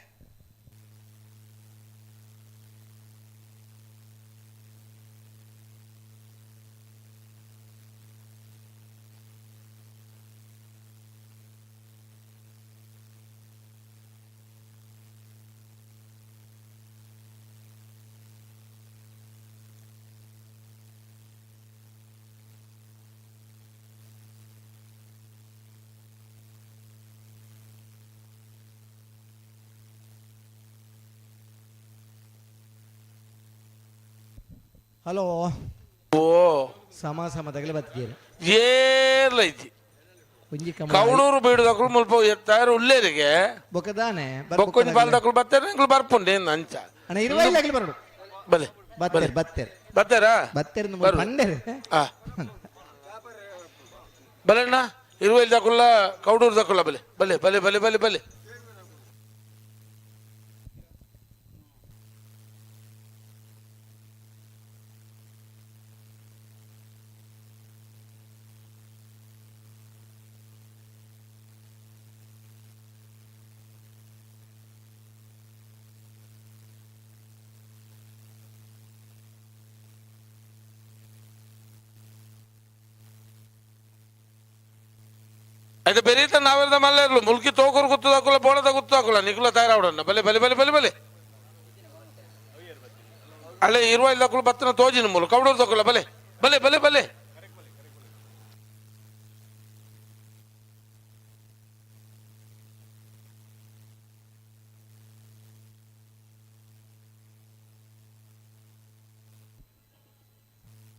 ಹಲೋ. ಓ. ಸಮ ಸಮ ತಗಲೆ ಬತ್ತಿಗೆ. ಏರ್ಲ ಐತಿ. ಒಂಜಿ ಕಂಬಳ ಕೌಡೂರು ಬೀಡುದಕ್ಕಳು ಮುಲ್ಪ ಎತ್ತಾರು ಉಲ್ಲೇರಿಗೆ. ಬೊಕ್ಕದಾನೆ. ಬೊಕ್ಕೊಂಜಿ ಬಾಲ್ದಕ್ಕಳು ಬತ್ತೇರೆ, ಎಂಕ್ಲು ಬರ್ಪುಂಡೆ ಅಂಚ. ಅಣ್ಣ ಇರುವೈಲ್ ಆಗಲಿ ಬರೋಡು. ಬಲೆ. ಬತ್ತೇರ್ ಬತ್ತೇರ್. ಬತ್ತೇರಾ? ಬತ್ತೇರ್. ಬರು. ಪಂಡೇರ್. ಆ ಬಲೆಣ್ಣ, ಇರುವೈಲ್ ದಕ್ಕುಲ್ಲ ಕೌಡೂರು ದಕ್ಕುಲ್ಲ. ಬಲೆ ಬಲೆ ಬಲೆ ಬಲೆ ಬಲೆ ಬಲೆ. అయితే పెరిగితే ನಾವೆಲ್ಲ ಮಲ್ಲೇರ್ಲು ಮುಲ್ಕಿ ತೋಕೂರು ಗುತ್ತದಾಕುಲ್ಲ ಬೋಣದ ಗುತ್ತಾಕುಲ್ಲ ನಿಕುಲ ತಯಾರಾವಡನ್ನ. ಬಲೆ ಬಲೆ ಬಲೆ ಬಲೆ ಬಲೆ. ಅಲ್ಲೇ ಇರುವ ಇಲ್ಲಕುಲು ಬತ್ತನ ತೋಜಿನ ಮೂಲು ಕೌಡೂರು ತಕುಲ್ಲ. ಬಲೆ ಬಲೆ ಬಲೆ ಬಲೆ.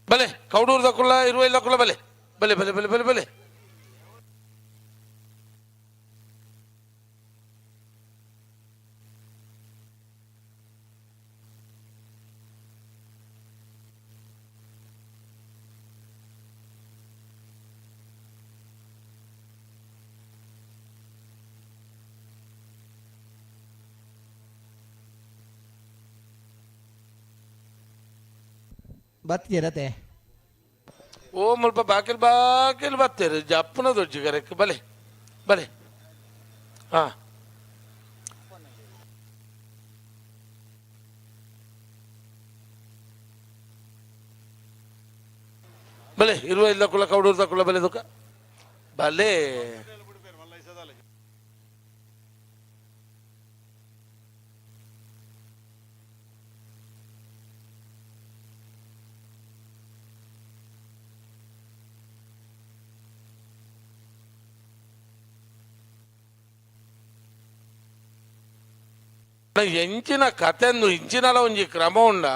ಬಲೆ ಕೌಡೂರು ದಕ್ಕುಲ್ಲ ಇರುವ ಇಲ್ಲಕುಲ್ಲ. ಬಲೆ ಬಲೆ ಬಲೆ ಬಲೆ ಬಲೆ ಬಲೆ. ಬತ್ತಿರತೆ. ಓ ಮುಲ್ಪ ಬಾಕಿಲ್ ಬಾಕಿಲ್ ಬತ್ತೇರು ಜಪ್ಪನ ದೊಡ್ಡ ಕರೆಕ್. ಬಲೆ ಬಲೆ. ಹಾ ಬಲೆ ಇರುವ ಇಲ್ಲ ಕುಲ ಕೌಡೂರು ಕುಲ ಬಲೆ ದುಃಖ ಬಲೆ. ಎಂಚಿನ ಕತೆಂದು ಇಂಚಿನಲ ಒಂಜಿ ಕ್ರಮ ಉಂಡ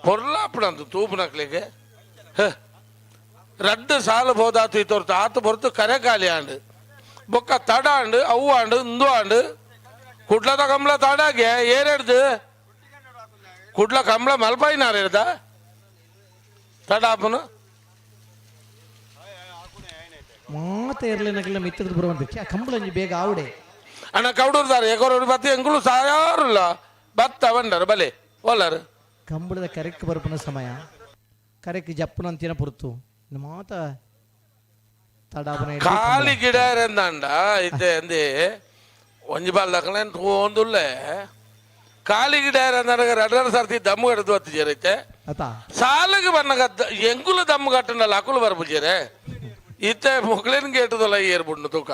ಪೊರ್ಲಾಪುಣಂತು ತೂಪುನಕ್ಲೆಗೆ. ರಡ್ಡು ಸಾಲು ಬೋದಾತು ಇತ್ತೊರ್ತು ಆತು ಹೊರತು ಕರೆ ಖಾಲಿ ಆಂಡ್ ಬೊಕ್ಕ ತಡ ಆಂಡ್ ಅವು ಆಂಡ್ ಇಂದು ಆಂಡ್ ಕುಡ್ಲದ ಕಂಬ್ಳ ತಡಾಗೆ ಏರೆಡ್ದು ಕುಡ್ಲ ಕಂಬ್ಳ ಮಲ್ಪಾಯಿನಾರ ಎಡ್ದ ತಡ ಆಪುನು. ಮಾತ ಇರ್ಲಿನಕ್ಕೆಲ್ಲ ಮಿತ್ರದ ಬರುವಂತ ಕಂಬಳಂಜಿ ಬೇಗ ಆವಡೆ. ಅಣ್ಣ ಕೌಡೂರ್ದಾರೆ ಎಗೋರು ಬತ್ತಿ ಎಂಕುಲು ಸಾಯಾರುಲ್ಲ ಬತ್ತ ಬಂಡರು ಬಲೆ ಒಲ್ಲರು. ಕಂಬಳದ ಕರೆಕ್ ಬರ್ಪುನ ಸಮಯ ಕರೆಕ್ ಜಪ್ಪುನ ಅಂತಿನ ಪುರ್ತು ಮಾತ ತಡಾಪನ. ಖಾಲಿ ಗಿಡ ಎಂದಾಂಡ ಇತ್ತೆ ಅಂದೆ ಒಂಜಿ ಬಾಲ್ ದಕ್ಕಲೆ ತೂಂದುಲ್ಲೆ. ಖಾಲಿ ಗಿಡ ಎಂದಾಗ ರಡ್ಡ ಸರ್ತಿ ದಮ್ಮು ಕಡ್ದು ಬತ್ತಿಜರೈತೆ. ಅತಾ ಸಾಲಗೆ ಬನ್ನಗ ಎಂಕುಲು ದಮ್ಮು ಕಟ್ಟಂಡಲ್ಲ ಅಕುಲು ಬರ್ಪುಜೇರೆ ಇತ್ತೆ ಮೊಕ್ಲೇನ್ ಗೇಟದಲ್ಲ ಏರ್ಬುಂಡು ತೂಕ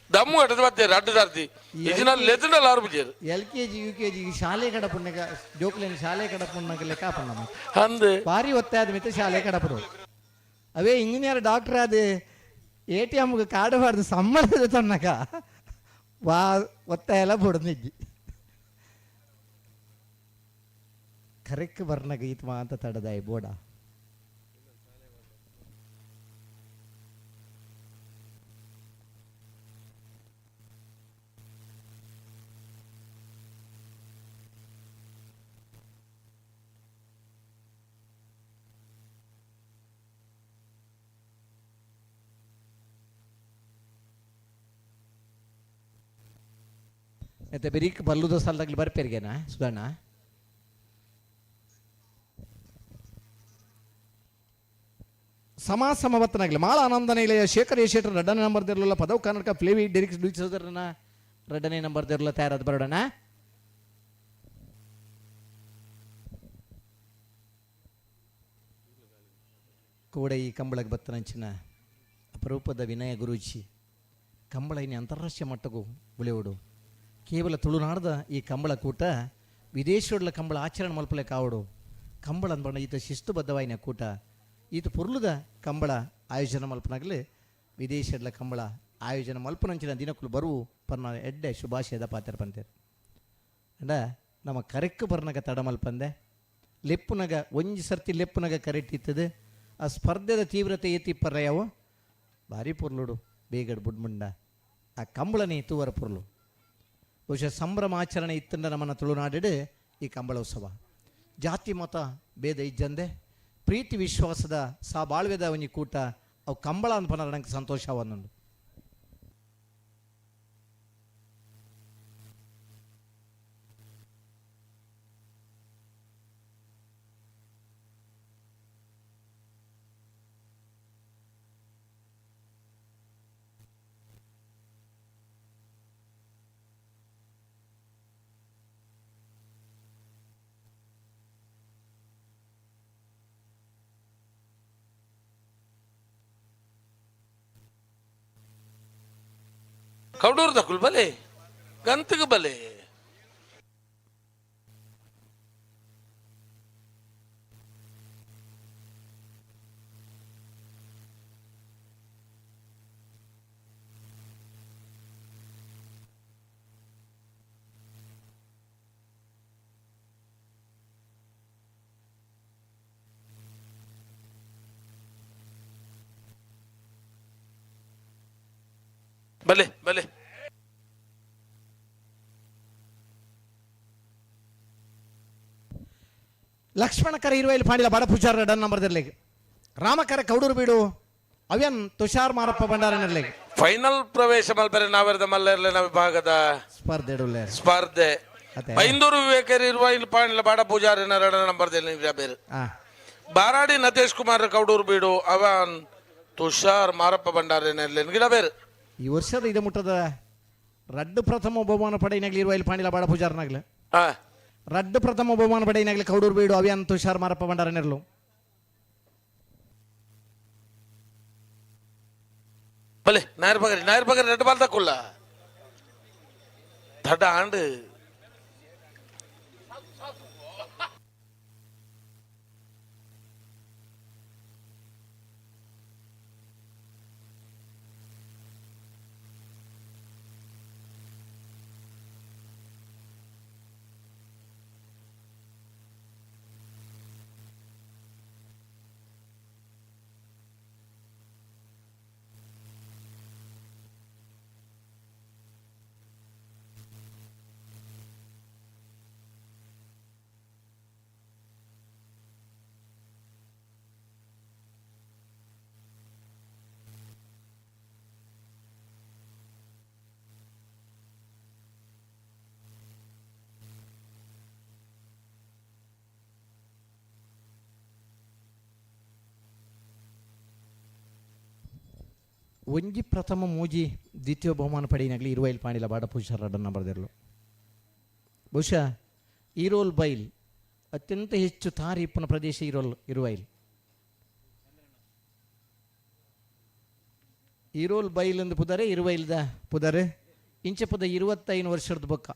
ದಮ್ಮು ಕಟ್ಟದ ಬತ್ತೇರು ಅಡ್ಡು ತರ್ತಿ ಇಜಿನ ಲೆತ್ತಂಡಲ್ಲ ಅರ್ಪುಜೇರು L K G U K G ಶಾಲೆ ಕಡಪುಣ್ಣಗ ಜೋಕ್ಲೇನ್ ಶಾಲೆ ಕಡಪುಣ್ಣಗ ಲೆಕ್ಕ ಪಣ್ಣಮ್ಮ. ಅಂದ್ ಭಾರಿ ಒತ್ತಾಯ ಮಿತ್ತ ಶಾಲೆ ಕಡಪಡು. ಅವೇ ಇಂಜಿನಿಯರ್ ಡಾಕ್ಟರ್ ಅದು ಎ ಟಿ ಎಮ್ಗೆ ಕಾರ್ಡ್ ಬಾರ್ದು ಸಂಬಳದ ತನ್ನಕ ವಾ ಒತ್ತಾಯ ಎಲ್ಲ ಬುಡನಿಜ್ಜಿ. ಕರೆಕ್ಟ್ ಬರ್ನಗ ಈತ ಮಾತ ತಡದಾಯಿ ಬೋಡ. ಮತ್ತೆ ಬೆರೀಕ್ ಬಲ್ಲುದ ಸಾಲದಾಗ್ಲಿ ಬರ್ಪೇರಿಗೆನಾ ಸುಧಣ್ಣ? ಸಮ ಸಮವತ್ತನಾಗಲಿ ಮಾಳ ಆನಂದನ ನಿಲಯ ಶೇಖರ್ ಶೇಟ್ರ ರಡ್ಡನೇ ನಂಬರ್ ದಿರಲಿಲ್ಲ. ಪದವು ಕರ್ನಾಟಕ ಫ್ಲೇವಿ ಡೆರಿಕ್ಸ್ ಡುಚೋದರನ ರಡ್ಡನೇ ನಂಬರ್ ದಿರಲ್ಲ ತಯಾರಾದ ಬರೋಣ. ಕೂಡ ಈ ಕಂಬಳಕ್ಕೆ ಬತ್ತನಂಚಿನ ಅಪರೂಪದ ವಿನಯ ಗುರೂಜಿ ಕಂಬಳ ಇನ್ನು ಅಂತಾರಾಷ್ಟ್ರೀಯ ಮಟ್ಟಕ್ಕೂ ಉಳಿಯೋಡು. ಕೇವಲ ತುಳುನಾಡದ ಈ ಕಂಬಳ ಕೂಟ ವಿದೇಶೋಡ್ಲ ಕಂಬಳ ಆಚರಣೆ ಮಲ್ಪಲೆ ಕಾವಡು. ಕಂಬಳ ಅಂದ್ಬಣ್ಣ ಈತ ಶಿಸ್ತುಬದ್ಧವಾಯಿನ ಕೂಟ ಈತ ಪೊರ್ಲುದ ಕಂಬಳ ಆಯೋಜನೆ ಮಲ್ಪನಾಗಲಿ ವಿದೇಶಡ್ಲ ಕಂಬಳ ಆಯೋಜನೆ ಮಲ್ಪನಂಚಿನ ದಿನಕ್ಕೂ ಬರುವು ಪರ್ನ ಎಡ್ಡೆ ಶುಭಾಶಯದ ಪಾತ್ರ ಪಂತೇರು. ಅಂಡ ನಮ್ಮ ಕರೆಕ್ಕು ಬರ್ನಗ ತಡ ಮಲ್ಪಂದೆ ಲೆಪ್ಪುನಗ ಒಂಜಿ ಸರ್ತಿ ಲೆಪ್ಪುನಗ ಕರೆಟ್ಟಿತ್ತದೆ ಆ ಸ್ಪರ್ಧೆದ ತೀವ್ರತೆ ಏತಿಪ್ಪರ ಯಾವ ಭಾರಿ ಪೊರ್ಲುಡು ಬೇಗಡ್ ಬುಡ್ಮುಂಡ ಆ ಕಂಬಳನೆ ತೂವರ ಪೊರ್ಲು. ಬಹುಶಃ ಸಂಭ್ರಮಾಚರಣೆ ಇತ್ತಂಡ ನಮ್ಮನ್ನ ತುಳುನಾಡಿಡು ಈ ಕಂಬಳ ಉತ್ಸವ. ಜಾತಿ ಮತ ಭೇದ ಇಜ್ಜಂದೆ ಪ್ರೀತಿ ವಿಶ್ವಾಸದ ಸಾ ಬಾಳ್ವೆದ ಒಂಜಿ ಕೂಟ ಅವು ಕಂಬಳ ಅನ್ಪನ ನಂಗೆ ಸಂತೋಷ ಒಂದುಂಡು. ಕೌಡೂರು ದಕುಲ್ ಬಲೆ ಗಂತಗ ಬಲೆ. ಬಲೆ ಬಲೆ. ಲಕ್ಷ್ಮಣಕರ ಇರುವೈಲ್ ಪಾಂಡಿಲ ಬಡ ಪೂಜಾರ ಡನ್ ನಂಬರ್ ದಿರ್ಲಿಗೆ ರಾಮಕರ ಕೌಡೂರು ಬೀಡು ಅವ್ಯನ್ ತುಷಾರ್ ಮಾರಪ್ಪ ಭಂಡಾರ ನಿರ್ಲಿಗೆ. ಫೈನಲ್ ಪ್ರವೇಶ ಮಲ್ಪರೆ ನಾವೆರದ ಮಲ್ಲೆರ್ಲೆನ ವಿಭಾಗದ ಸ್ಪರ್ಧೆ ಸ್ಪರ್ಧೆ. ಬೈಂದೂರು ವಿವೇಕರ್ ಇರುವೈಲ್ ಪಾಂಡಿಲ ಬಾಡ ಪೂಜಾರಿನ ರಡ ನಂಬರ್ ಬೇರೆ. ಬಾರಾಡಿ ನತೇಶ್ ಕುಮಾರ್ ಕೌಡೂರು ಬೀಡು ಅವನ್ ತುಷಾರ್ ಮಾರಪ್ಪ ಭಂಡಾರ ಗಿಡ ಬೇರೆ. ಈ ವರ್ಷದ ಇದು ಮುಟ್ಟದ ರಡ್ಡು ಪ್ರಥಮ ಬಹುಮಾನ ಪಡೆಯಿನಾಗ್ಲಿ ಇರುವೈಲ್ ಪಾಂಡಿಲ ಬಾಡ ಪೂಜಾರನಾಗ್ಲಿ. ರಡ್ಡು ಪ್ರಥಮ ಬಹುಮಾನ ಪಡೆಯಿನಾಗ್ಲಿ ಕೌಡೂರು ಬೀಡು ಅವ್ಯನ್ ತುಷಾರ್ ಮಾರಪ್ಪ ಭಂಡಾರ ನೆರಳು. ಬಲೆ ನಾಯರ್ ಬಗರಿ ನಾಯರ್ ಬಗರಿ ரெண்டு ಬಾಲ್ ತಕ್ಕುಲ್ಲ ತಡ ಆಂಡ್. ಒಂಜಿ ಪ್ರಥಮ ಮೂಜಿ ದ್ವಿತೀಯ ಬಹುಮಾನ ಪಡೆಯಿನಾಗಲಿ ಇರುವೈಲ್ ಪಾಂಡಿಲ ಬಾಡ ಪೂಜಾರ ರಡ್ಡನ್ನ ಬರೆದಿರಲು. ಬಹುಶಃ ಈರೋಲ್ ಬೈಲ್ ಅತ್ಯಂತ ಹೆಚ್ಚು ತಾರಿ ಇಪ್ಪನ ಪ್ರದೇಶ ಇರೋಲ್ ಇರುವೈಲ್. ಇರೋಲ್ ಬೈಲಂದು ಪುದರೆ ಇರುವೈಲ್ದ ಪುದರೆ ಇಂಚಪದ 25 ವರ್ಷದ ಬೊಕ್ಕ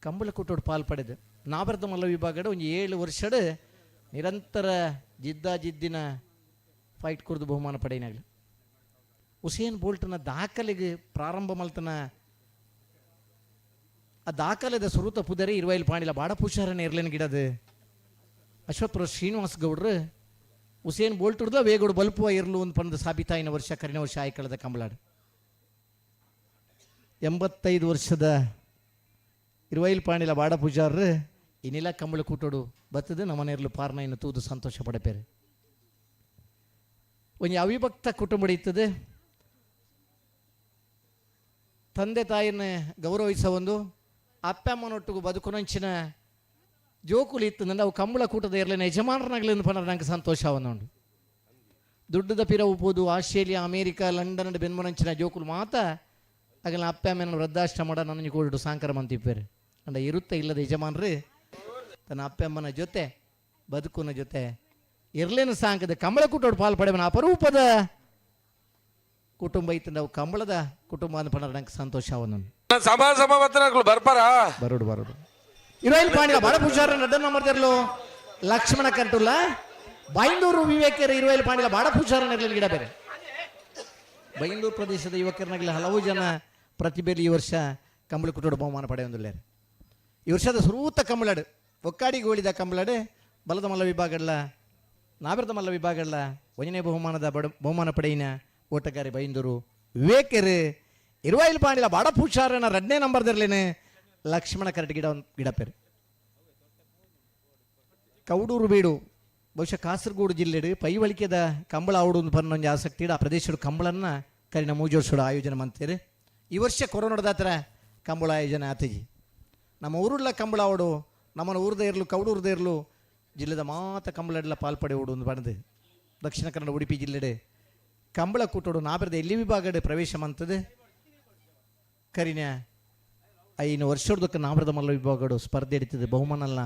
ಕಂಬಳ ಕೂಟೋಡು ಪಾಲ್ ಪಡೆದು ನಾಬರ್ದ ಮಲ್ಲ ವಿಭಾಗದ ಒಂದು 7 ವರ್ಷದ ನಿರಂತರ ಜಿದ್ದ ಜಿದ್ದಿನ ಫೈಟ್ ಕುರಿದು ಬಹುಮಾನ ಪಡೆಯಿನಾಗಲಿ. ಉಸೇನ್ ಬೋಲ್ಟ್ನ ದಾಖಲೆಗೆ ಪ್ರಾರಂಭ ಮಲ್ತನ ಆ ದಾಖಲೆದ ಸುರುತ ಪುದರೆ ಇರುವೈಲ್ ಪಾಣಿಲ ಬಾಡ ಪುಷಾರನ ಇರ್ಲೇನು ಗಿಡದು ಅಶ್ವತ್ಪುರ ಶ್ರೀನಿವಾಸ್ ಗೌಡ್ರು ಉಸೇನ್ ಬೋಲ್ಟ್ ಹುಡ್ದ ವೇಗೋಡು ಬಲ್ಪುವ ಇರ್ಲು ಒಂದು ಪಂದು ಸಾಬೀತಾಯಿನ ವರ್ಷ ಕರಿನ ವರ್ಷ ಆಯ್ಕಳದ ಕಂಬಳಾಡು. 85 ವರ್ಷದ ಇರುವೈಲ್ ಪಾಣಿಲ ಬಾಡ ಪೂಜಾರರು ಇನ್ನಿಲ್ಲ ಕಂಬಳ ಕೂಟೋಡು ಬತ್ತದು ನಮ್ಮನೇರ್ಲು ಪಾರ್ನ ತೂದು ಸಂತೋಷ ಪಡಪೇರು. ಒಂಜಿ ಅವಿಭಕ್ತ ಕುಟುಂಬ ಇತ್ತದು. ತಂದೆ ತಾಯಿನ ಗೌರವಿಸ ಒಂದು ಅಪ್ಪಮ್ಮನೊಟ್ಟಿಗೂ ಬದುಕುನಂಚಿನ ಜೋಕುಲು ಇತ್ತು. ಅವು ಕಂಬಳ ಕೂಟದ ಇರಲಿನ ಯಜಮಾನರನಾಗಲಿ ಪಂಡ್ರೆ ನಂಗೆ ಸಂತೋಷ ಉಂಡು. ದುಡ್ಡುದ ಪಿರ ಉಪ್ಪೋದು ಆಸ್ಟ್ರೇಲಿಯಾ ಅಮೇರಿಕಾ ಲಂಡನ್ ಬೆನ್ಮನಂಚಿನ ಜೋಕುಲು ಮಾತ ಅಗಲ ಅಪ್ಪಮ್ಮನ ವೃದ್ಧಾಶ್ರಮ ನನ್ನ ಕೂಡಿಡು ಸಾಂಕರ ಮಂತಿಪ್ಪೇರು. ಅಂಡ ಇರುತ್ತೆ ಇಲ್ಲದ ಯಜಮಾನ್ರು ತನ್ನ ಅಪ್ಪಮ್ಮನ ಜೊತೆ ಬದುಕುನ ಜೊತೆ ಇರ್ಲೇನು ಸಾಂಕದ ಕಂಬಳ ಕೂಟೋಡು ಪಾಲು ಪಡೆವನ ಅಪರೂಪದ ಕುಟುಂಬ ಇತ್ತು. ನಾವು ಕಂಬಳದ ಕುಟುಂಬ ಅಂತ ನಂಗೆ ಸಂತೋಷ ಅವನು. ಸಮ ಸಮ ಬರ್ಪಾರ ಬರೋಡು ಬರೋಡು ಇರೋಯಿಲ್ ಪಾಂಡಿಲ ಬಡ ಪೂಜಾರ ನಡ್ಡನ್ನ ಮಾಡ್ತಿರ್ಲು ಲಕ್ಷ್ಮಣ ಕಂಟುಲ್ಲ ಬೈಂದೂರು ವಿವೇಕರ ಇರುವೈಲ್ ಪಾಂಡಿಲ ಬಾಡ ಪೂಜಾರನ ಗಿಡ ಬೇರೆ. ಬೈಂದೂರು ಪ್ರದೇಶದ ಯುವಕರನಾಗಲಿ ಹಲವು ಜನ ಪ್ರತಿಭೆಯಲ್ಲಿ ಈ ವರ್ಷ ಕಂಬಳಿ ಕುಟುಂಬ ಬಹುಮಾನ ಪಡೆಯೊಂದಿಲ್ಲ. ಈ ವರ್ಷದ ಸುರೂತ ಕಂಬಳಾಡು ಒಕ್ಕಾಡಿಗೆ ಹೋಳಿದ ಕಂಬಳಾಡು ಬಲದ ಮಲ್ಲ ವಿಭಾಗಗಳ ನಾವಿರದ ಮಲ್ಲ ವಿಭಾಗಗಳ ಒಂದನೇ ಬಹುಮಾನದ ಬಡ ಬಹುಮಾನ ಪಡೆಯಿನ ಓಟಗಾರಿ ಬೈಂದೂರು ವಿವೇಕರು ಇರುವೈಲ್ ಪಾಂಡಿಲ ಬಾಡ ಪೂಜಾರನ ಎರಡನೇ ನಂಬರ್ದಿರ್ಲೇನೆ ಲಕ್ಷ್ಮಣ ಕರಟ್ ಗಿಡ ಗಿಡ ಪೇರು. ಕೌಡೂರು ಬೀಡು ಬಹುಶಃ ಕಾಸರಗೋಡು ಜಿಲ್ಲೆಡು ಪೈವಳಿಕೆದ ಕಂಬಳ ಆವಡು ಪನ್ನೊಂದು ಆಸಕ್ತಿ ಆ ಪ್ರದೇಶದ ಕಂಬಳನ್ನ ಕರಿನ ಮೂಜೋರ್ಸೋಡು ಆಯೋಜನೆ ಮಾಡ್ತೀರಿ. ಈ ವರ್ಷ ಕೊರೋನಾದ ಕಂಬಳ ಆಯೋಜನೆ ಆತಜಿ. ನಮ್ಮ ಊರುಳ್ಳ ಕಂಬಳ ಆವಡು ನಮ್ಮನ ಊರ್ದ ಇರಲು ಕೌಡೂರ್ದ ಇರಲು ಜಿಲ್ಲೆದ ಮಾತ ಕಂಬಳಡ್ಲ ಪಾಲ್ಪಡೆ ಓಡು ಒಂದು ಬಣದು ದಕ್ಷಿಣ ಕನ್ನಡ ಉಡುಪಿ ಜಿಲ್ಲೆಡೆ ಕಂಬಳ ಕೂಟೋಡು ನಾಬರದ ಎಲ್ಲಿ ವಿಭಾಗಡೆ ಪ್ರವೇಶ ಮಂತದೆ ಕರಿನ 5 ವರ್ಷದಕ್ಕೆ ನಾಮರದ ಮಲ್ಲ ವಿಭಾಗಡು ಸ್ಪರ್ಧೆ ಹಿಡಿತದೆ ಬಹುಮಾನಲ್ಲ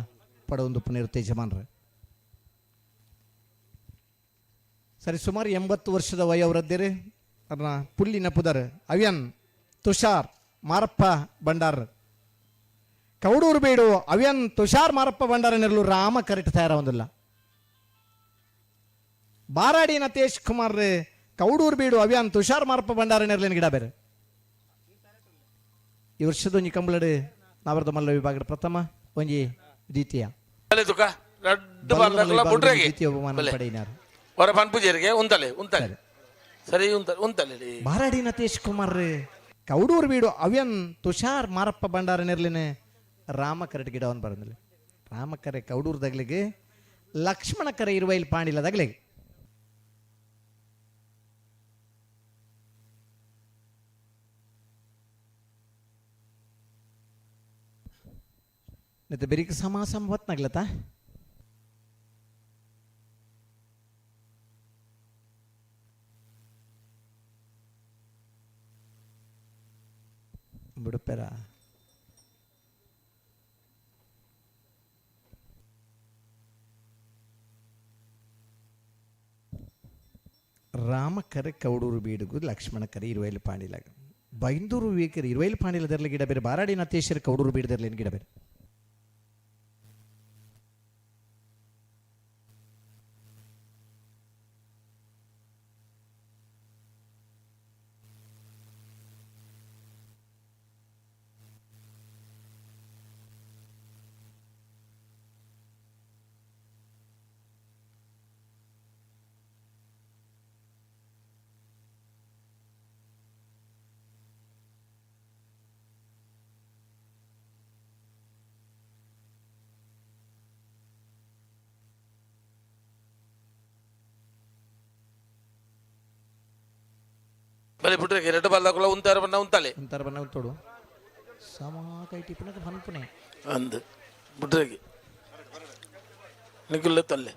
ಪಡವೊಂದು ಪುನೀರ್ ಯಜಮಾನ್ರ. ಸರಿ ಸುಮಾರು 80 ವರ್ಷದ ವಯೋವೃದ್ಧರು ಅದನ್ನ ಪುಲ್ಲಿನ ಪುದರ್ ಅವ್ಯನ್ ತುಷಾರ್ ಮಾರಪ್ಪ ಭಂಡಾರ್ ಕೌಡೂರು ಬೀಡು ಅವ್ಯನ್ ತುಷಾರ್ ಮಾರಪ್ಪ ಭಂಡಾರ ನೆರಳು ರಾಮ ಕರೆಕ್ಟ್ ತಯಾರ ಒಂದಿಲ್ಲ. ಬಾರಾಡಿ ನತೇಶ್ ಕುಮಾರ್ ಕೌಡೂರು ಬೀಡು ಅವ್ಯನ್ ತುಷಾರ್ ಮಾರಪ್ಪ ಭಂಡಾರ ನೆರಳಿನ ಗಿಡ ಬೇರೆ. ಈ ವರ್ಷದ ಒಂಜಿ ಕಂಬಳಡು ನಾವರದ ಮಲ್ಲ ವಿಭಾಗದ ಪ್ರಥಮ ಒಂಜಿ ದ್ವಿತೀಯ ದ್ವಿತೀಯ ಬಹುಮಾನ ಪಡೆಯಿನಾರು. ಹೊರ ಪನ್ಪುಜೇರಿಗೆ ಉಂತಲೆ ಉಂತಲೆ ಸರಿ ಉಂತಲೆ ಉಂತಲೆ. ಬಾರಾಡಿ ನತೇಶ್ ಕುಮಾರ್ ಕೌಡೂರು ಬೀಡು ಅವ್ಯನ್ ತುಷಾರ್ ಮಾರಪ್ಪ ಭಂಡಾರ ನೆರಳಿನ ರಾಮ ಕರೆಟ್ ಗಿಡವನ್ನು ಬರಂದಿಲ್ಲ. ರಾಮಕರೆ ಕೌಡೂರು ದಗ್ಲಿಗೆ ಲಕ್ಷ್ಮಣ ಕರೆ ಇರುವೈಲ್ ಪಾಂಡಿಲ ದಗ್ಲಿಗೆ. ಮತ್ತೆ ಬೆರಿಕ ಸಮ ಸಮ ಹೊತ್ನಾಗ್ಲತ್ತ ಬಿಡುಪೆರ. ರಾಮಕರೆ ಕೌಡೂರು ಬೀಡುಗು ಲಕ್ಷ್ಮಣ ಕರೆ ಇರುವೈಲು ಪಾಂಡಿಲಾಗ ಬೈಂದೂರು ವಿವೇಕರು ಇರುವೈಲು ಪಾಂಡಿಲದರ್ಲಿ ಗಿಡ ಬೇರೆ ಬಾರಾಡಿ ನತೇಶ್ವರ ಕೌಡೂರು ಬೀಡದರ್ಲಿ ಗಿಡ ಬೇರೆ. ಬಲೆ ಬಿಟ್ರೆ ಎರಡು ಬಾಲ್ದಾಕುಲ ಉಂತಾರ ಬಣ್ಣ ಉಂತಾಲೆ ಉಂತಾರ ಬಣ್ಣ ಉಂತೋಡು ಸಮ ಕೈ ಟಿಪ್ಪಣಕ್ಕೆ ಪನ್ಪುನೆ ಅಂದು ಬಿಟ್ರೆಗೆ ನಿಗುಲ್ಲ ತಲ್ಲೆ.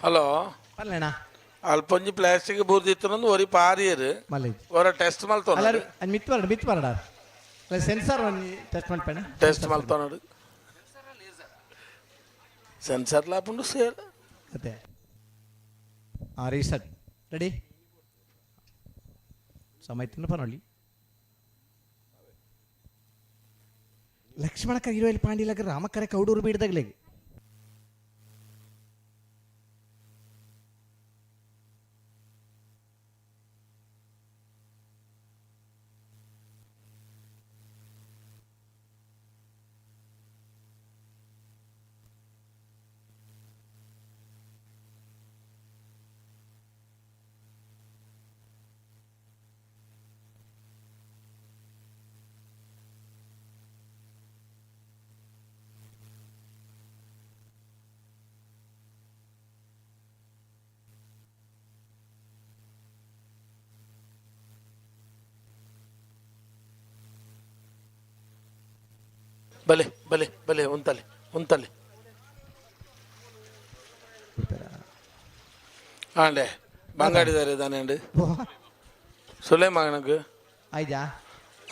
ಹಲೋ. ಪಲ್ಲೆಣ್ಣ. ಅಲ್ಪೊಂಜಿ ಪ್ಲಾಸ್ಟಿಕ್ ಬೂರ್ದಿತ್ತು ಒರಿ ಪಾರಿಯರು. ಮಲ್ಲ. ಒರ ಟೆಸ್ಟ್ ಮಲ್ತೋನ. ಅಲ್ಲರು ಮಿತ್ ಬರಡ, ಮಿತ್ ಬರಡ. ಸೆನ್ಸಾರ್ ಟೆಸ್ಟ್ ಮಲ್ಪೆಣ. ಟೆಸ್ಟ್ ಮಲ್ತೋನಡು, ಸೆನ್ಸರ್ ಲಾಪುಂಡು ಸೇರ್. ಅದೇ ಆ ರೀಸೆಟ್ ರೆಡಿ ಸಮಯ ಪನೊಳ್ಳಿ. ಲಕ್ಷ್ಮಣ ಇರುವಲ್ಲಿ ಪಾಂಡಿಲಗ ರಾಮಕರೆ ಕೌಡೂರು ಬೀಡ್ದಾಗ್ಲೆ. ಬಲೆ ಬಲೆ ಬಲೆ, ಉಂತಲೆ ಉಂತಲೆ. ಆಂಡೆ ಬಂಗಾಡಿದಾರೆ ತಾನೇಂಡು ಸುಲೇ ಮಗನకు. ಆಯ್ತಾ?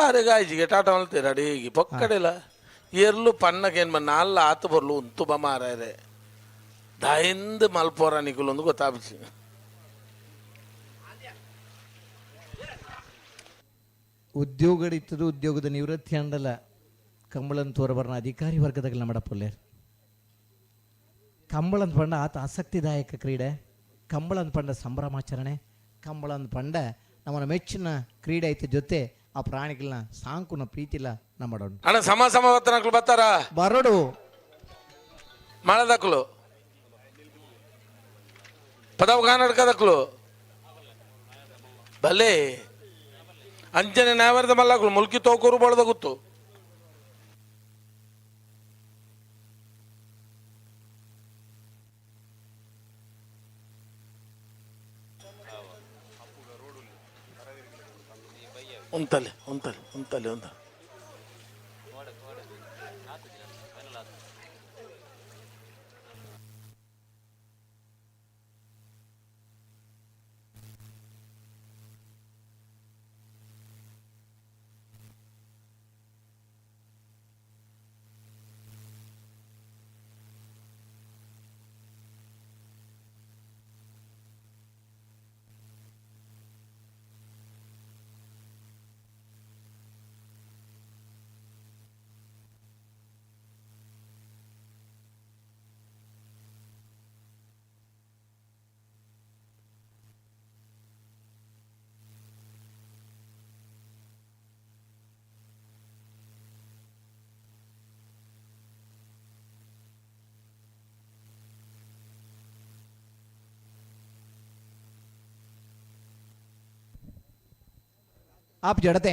ಅರೆ ಗಾಯ್ಜಿಗೆ ಟಾಟಾ ಮಲ್ತೀರ ಅಡಿಗೆ ಪೊಕ್ಕಡೆಲ್ಲ ಎರ್ಲು ಪನ್ನಗೇನು ಬನ್ನ ಅಲ್ಲ ಆತು ಬರ್ಲು ಉಂತು ಬ ಮಾರಾರೆ ದಾಯಿಂದ ಮಲ್ಪೋರ ನಿಕುಲೊಂದು ಗೊತ್ತಾಪಿಸಿ. ಉದ್ಯೋಗಡಿತ್ತದು ಉದ್ಯೋಗದ ನಿವೃತ್ತಿ ಅಂಡಲ ಕಂಬಳನ್ ತೋರಬರ್ನ ಅಧಿಕಾರಿ ವರ್ಗದಾಗ ಮಡಪುಲ್ಲೇರ್. ಕಂಬಳಂತ ಪಂಡ ಆತ ಆಸಕ್ತಿದಾಯಕ ಕ್ರೀಡೆ, ಕಂಬಳಂತ ಪಂಡ ಸಂಭ್ರಮಾಚರಣೆ, ಕಂಬಳಂತ ಪಂಡ ನಮ್ಮನ ಮೆಚ್ಚಿನ ಕ್ರೀಡೆ ಐತೆ. ಜೊತೆ ಆ ಪ್ರಾಣಿಗಳನ್ನ ಸಾಂಕುನ ಪ್ರೀತಿಲ ನಮ್ಮ ಅಣ್ಣ ಸಮ ಸಮ ಬತ್ತನಕ್ಲು ಬರ್ತಾರ. ಬರಡು. ಮಾಡದಕ್ಲು ಪದವು ಕಾನಡ್ಕದಕ್ಲು ಭಲೆ ಅಂಚನೆ ನಾವರ್ದ ಮಲ್ಲಕ್ಲು ಮುಲ್ಕಿ ತೋಕೂರು ಬಳದ ಗೊತ್ತು. ಉಂತಲೆ ಉಂತಲೆ ಉಂತಲೆ ಉಂತ. ಆಪ್ ಜಡತೆ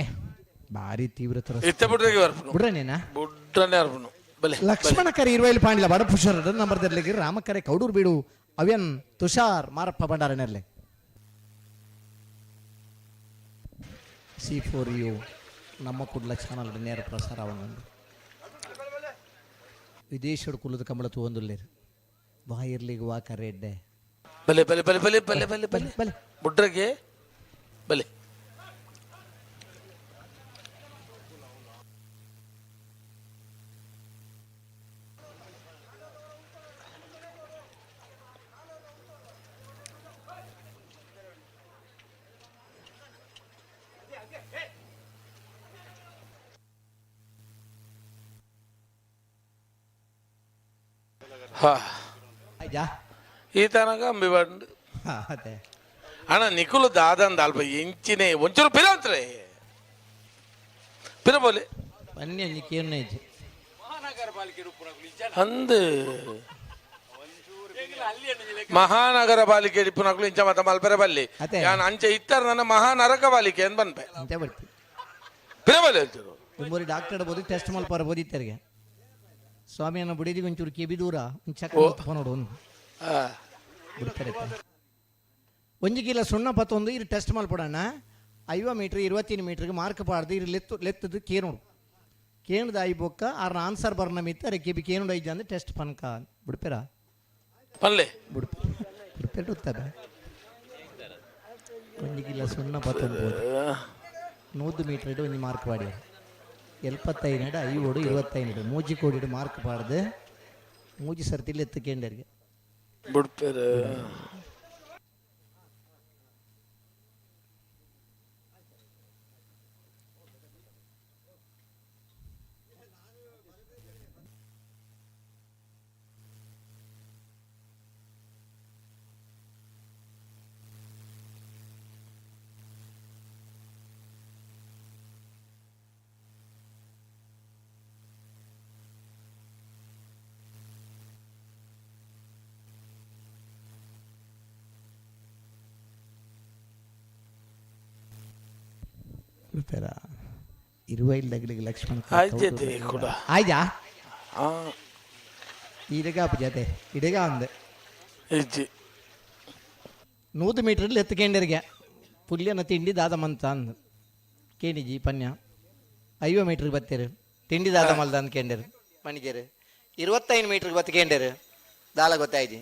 ಭಾರಿ ತೀವ್ರ ತರ. ಇತ್ತ ಬಿಡ್ರಿಗೆ ಬರ್ಪುನು. ಬಿಡ್ರನೇನಾ? ಬುಡ್ರನೆ ಅರ್ಪುನು ಬಲೆ. ಲಕ್ಷ್ಮಣ ಕರೆ ಇರುವೈಲ್ ಪಾಂಡಿಲ ಬಡಪುಷರ ನಂಬರ್ ದರ್ಲಿಗೆ, ರಾಮಕರೆ ಕೌಡೂರು ಬೀಡು ಅವ್ಯನ್ ತುಷಾರ್ ಮಾರಪ್ಪ ಭಂಡಾರನೆರ್ಲೆ. ಸಿ4ಯು ನಮ್ಮ ಕುಡ್ಲ ಚಾನಲ್ ನೇರ ಪ್ರಸಾರ ಒಂದು. ವಿದೇಶಡ್ ಕುಲದ ಕಂಬಳ ತೂವೊಂದುಲ್ಲೇರು ವಾ ಇರ್ಲಿಗೆ ವಾ ಕರೆ ಎಡ್ಡೆ. ಬಲೆ ಬಲೆ ಬಲೆ ಬಲೆ ಬಲೆ ಬಲೆ ಬಲೆ. ಬಲೆ. ಬುಡ್ರಗೆ ಬಲೆ. ಹಾ. ಆಯ್ತಾ? ಈ ತನಕ ಅಂಬಿ ಬಂಡು. ಅದೇ. ಅಣ್ಣ ನಿಕುಲು ದಾದಂದ ಅಲ್ಪ ಎಂಚಿನೆ ಒಂಚೂರು ಪಿರಂತ್ರೆ ಪಿರ ಬೋಲೆ. ಬನ್ನಿ ಅಂಜಿಕೆ. ಅಂದು ಮಹಾನಗರ ಪಾಲಿಕೆ ಇಪ್ಪುನಕ್ಲು ಇಂಚ ಮತ ಮಲ್ಪೆರೆ ಬಲ್ಲಿ. ಅದೇ. ಯಾನ್ ಅಂಚೆ ಇತ್ತರ ನನ್ನ ಮಹಾನರಕ ಪಾಲಿಕೆ ಅಂತ ಬನ್ಪೆ. ಅಂತೆ ಬರ್ತಿ. ಪಿರ ಬೋಲೆ ಒಂಚೂರು. ಒಂಬರಿ ಡಾಕ್ಟರ್ ಬೋದು ಟೆಸ್ಟ್ ಮಲ್ಪಾರ ಬೋದಿತ್ತರಿಗೆ ಸ್ವಾಮಿಯನ್ನ ಬುಡಿದಿಗೆ ಒಂಚೂರು ಕೆಬಿ ದೂರ ಒಂದು ಚಕ್ಕ ನೋಡು ಒಂದು ಬಿಡ್ತಾರೆ. ಒಂಜಿ ಕಿಲೋ ಸುಣ್ಣ ಪತ್ತೊಂದು ಇರು ಟೆಸ್ಟ್ ಮಲ್ಪಡೋಣ. 50 ಮೀಟ್ರ್ 25 ಮೀಟ್ರಿಗೆ ಮಾರ್ಕ್ ಪಾಡ್ದು ಇರು ಲೆತ್ತು ಲೆತ್ತದು ಕೇನುಡು ಕೇಣದ I ಬೊಕ್ಕ ಆರ್ನ ಆನ್ಸರ್ ಬರ್ನ ಮಿತ್ತ ಅರೆ ಕೆಬಿ ಕೇನುಡು ಐಜ್ ಅಂದ್ರೆ ಟೆಸ್ಟ್ ಪನ್ಕ ಬಿಡ್ಪೇರಾ? ಪನ್ಲೆ. ಬಿಡ್ಪೆ. ಪುಡ್ಪೆಟ್ ಒಂಜಿ ಕಿಲ ಸುಣ್ಣ ಪತ್ತೊಂಬೋದು 100 ಮೀಟರ್ ಒಂಜಿ ಮಾರ್ಕ್ ಪಾಡಿ 75 ಐವೋಡು 25 ಮೂಜಿ ಕೋಡಿ ಮಾರ್ಕ್ ಪಾಡ್ದು ಮೂಜಿ ಸರ್ತಿಲ್ ಎತ್ತು ಕೇಂಡರಿಗೆ ಬುಡ್ಪೇರು ಪುಡ್ಪೇರ ಇರುವೈಲ್ ದಗಲಿಗೆ ಲಕ್ಷ್ಮಣ ಆಯ್ತೈತೆ ಕೂಡ. ಆಯ್ಜಾ ಇಡಗ ಜಾತೆ ಇಡಗ ಅಂದೆ ಇಜ್ಜಿ 100 ಮೀಟರ್ ಎತ್ತುಕೇಂಡರಿಗೆ ಪುಲ್ಯನ ತಿಂಡಿ ದಾದ ಮಂತ ಅಂದು ಕೇಣಿಜಿ ಪನ್ಯ 50 ಮೀಟ್ರಿಗೆ ಬತ್ತೀರು ತಿಂಡಿ ದಾದ ಮಲ್ದ ಅಂದ್ ಕೇಂಡರು ಮಣಿಜರು 25 ಮೀಟ್ರಿಗೆ ಬತ್ಕೇಂಡರು ದಾಲ ಗೊತ್ತಾಯ್ಜಿ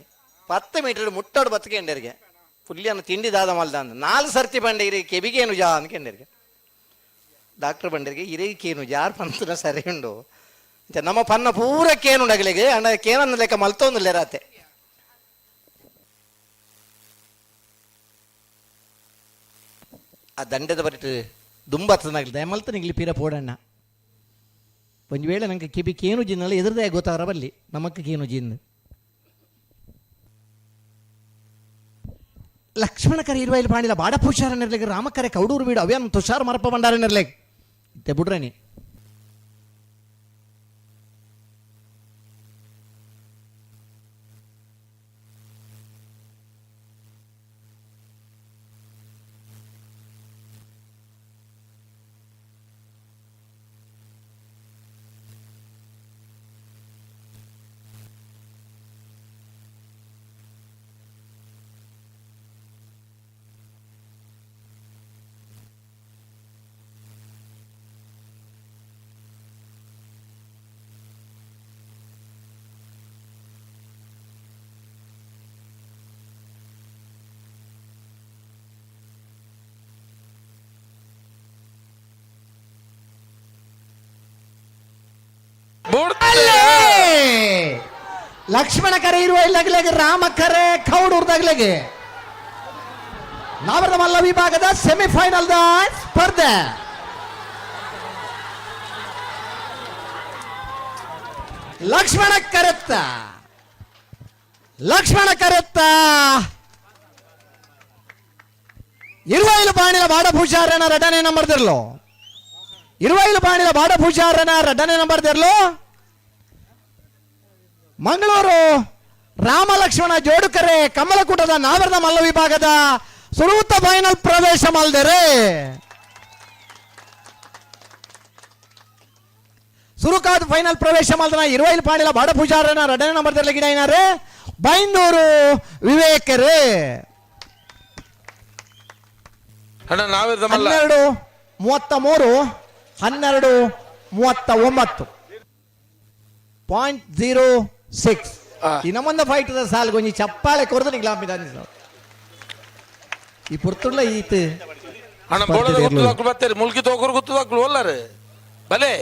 10 ಮೀಟರ್ ಮುಟ್ಟೋಡು ಬತ್ಕೇಂಡರಿಗೆ ಪುಲ್ಯನ ತಿಂಡಿ ದಾದ ಮಲ್ದ ಅಂದ್ 4 ಸರ್ತಿ ಬಂಡೇರಿ ಕೆಬಿಗೇನು ಜಾ ಅಂದ್ಕೇಂಡರಿಗೆ ಡಾಕ್ಟರ್ ಬಂಡರಿಗೆ ಇರೇಕೇನು ಜಾರ್ ಪಂತನ ಸರಿ ಉಂಡು ನಮ್ಮ ಪನ್ನ ಪೂರ ಕೇನು ನಗಲಿಗೆ ಅಣ್ಣ ಕೇನನ್ನ ಲೆಕ್ಕ ಮಲ್ತೊಂದು ರಾತೆ ಆ ದಂಡದ ಬರಿಟ್ ದುಂಬತ್ತನಾಗಲಿ ದಯಮಲ್ತನಿಗ್ಲಿ ಪೀರ ಪೋಡಣ್ಣ ಒಂದು ವೇಳೆ ನಂಗೆ ಕಿಬಿ ಕೇನು ಜಿನ್ನಲ್ಲ ಎದುರ್ದೇ ಗೊತ್ತಾರ ಬಲ್ಲಿ ನಮಕ್ ಕೇನು ಜಿನ್ ಲಕ್ಷ್ಮಣ ಕರೆ ಇರುವೈಲ್ ಪಾಣಿಲ ಬಾಡಪುಷಾರ ನೆರ್ಲೆಗ್ ರಾಮಕರೆ ಕೌಡೂರು ಬೀಡು ಅವ್ಯಾನ್ ತುಷಾರ್ ಮರಪ ಬಂಡಾರ ನೆರ್ಲೆಗ್ ಇತ್ತೆ ಬುಡ್ರನಿ ಲಕ್ಷ್ಮಣ ಕರೆ ಇರುವ ಇಲ್ಲಗ್ಲೆಗೆ ರಾಮ ಕರೆ ಕೌಡೂರ್ದಾಗ್ಲೆಗೆ ನಾವರದ ಮಲ್ಲ ವಿಭಾಗದ ಸೆಮಿಫೈನಲ್ the ಸ್ಪರ್ಧೆ. ಲಕ್ಷ್ಮಣ ಕರೆತ್ತ, ಲಕ್ಷ್ಮಣ ಕರೆತ್ತ ಇರುವೈಲು ಬಾಣಿಲ ಬಾಡಭೂಷಾರನ ರಡನೆ ನಂಬರ್ ದಿರ್ಲು, ಇರುವೈಲು ಬಾಣಿಲ ಬಾಡಭೂಷಾರನ ರಡನೆ ನಂಬರ್ ದಿರ್ಲು. ಮಂಗಳೂರು ರಾಮ ಲಕ್ಷ್ಮಣ ಜೋಡುಕರೆ ಕಮಲಕೂಟದ ನಾವರದ ಮಲ್ಲ ವಿಭಾಗದ ಸುರೂತ ಫೈನಲ್ ಪ್ರವೇಶ ಮಲ್ದರೆ. ಸುರುಕಾದ ಫೈನಲ್ ಪ್ರವೇಶ ಮಲ್ದನ ಇರುವೈಲು ಪಾಣಿಲ ಬಾಡಪೂಜಾರನ ರಡನೆ ನಂಬರ್ ದಿರ್ಲ ಗಿಡ ಬೈಂದೂರು ವಿವೇಕರೇ. 12 33 12 39 0.06. ಈ ನಮ್ಮಂದ ಫೈಟ್ ಸಾಲ್ ಗೊಂಜಿ ಚಪ್ಪಾಳೆ ಕೊರದು ನಿಗ್ಲಾಂಬಿದ ಈ ಪುರ್ತುಳ್ಳ ಈತ್ ಅಣ್ಣ ಬೋಳದ ಗುತ್ತದಾಕ್ಲು ಬರ್ತಾರೆ ಮುಲ್ಕಿ ತೋಕರು ಗುತ್ತದಾಕ್ಲು ಒಲ್ಲಾರೆ ಬಲೆ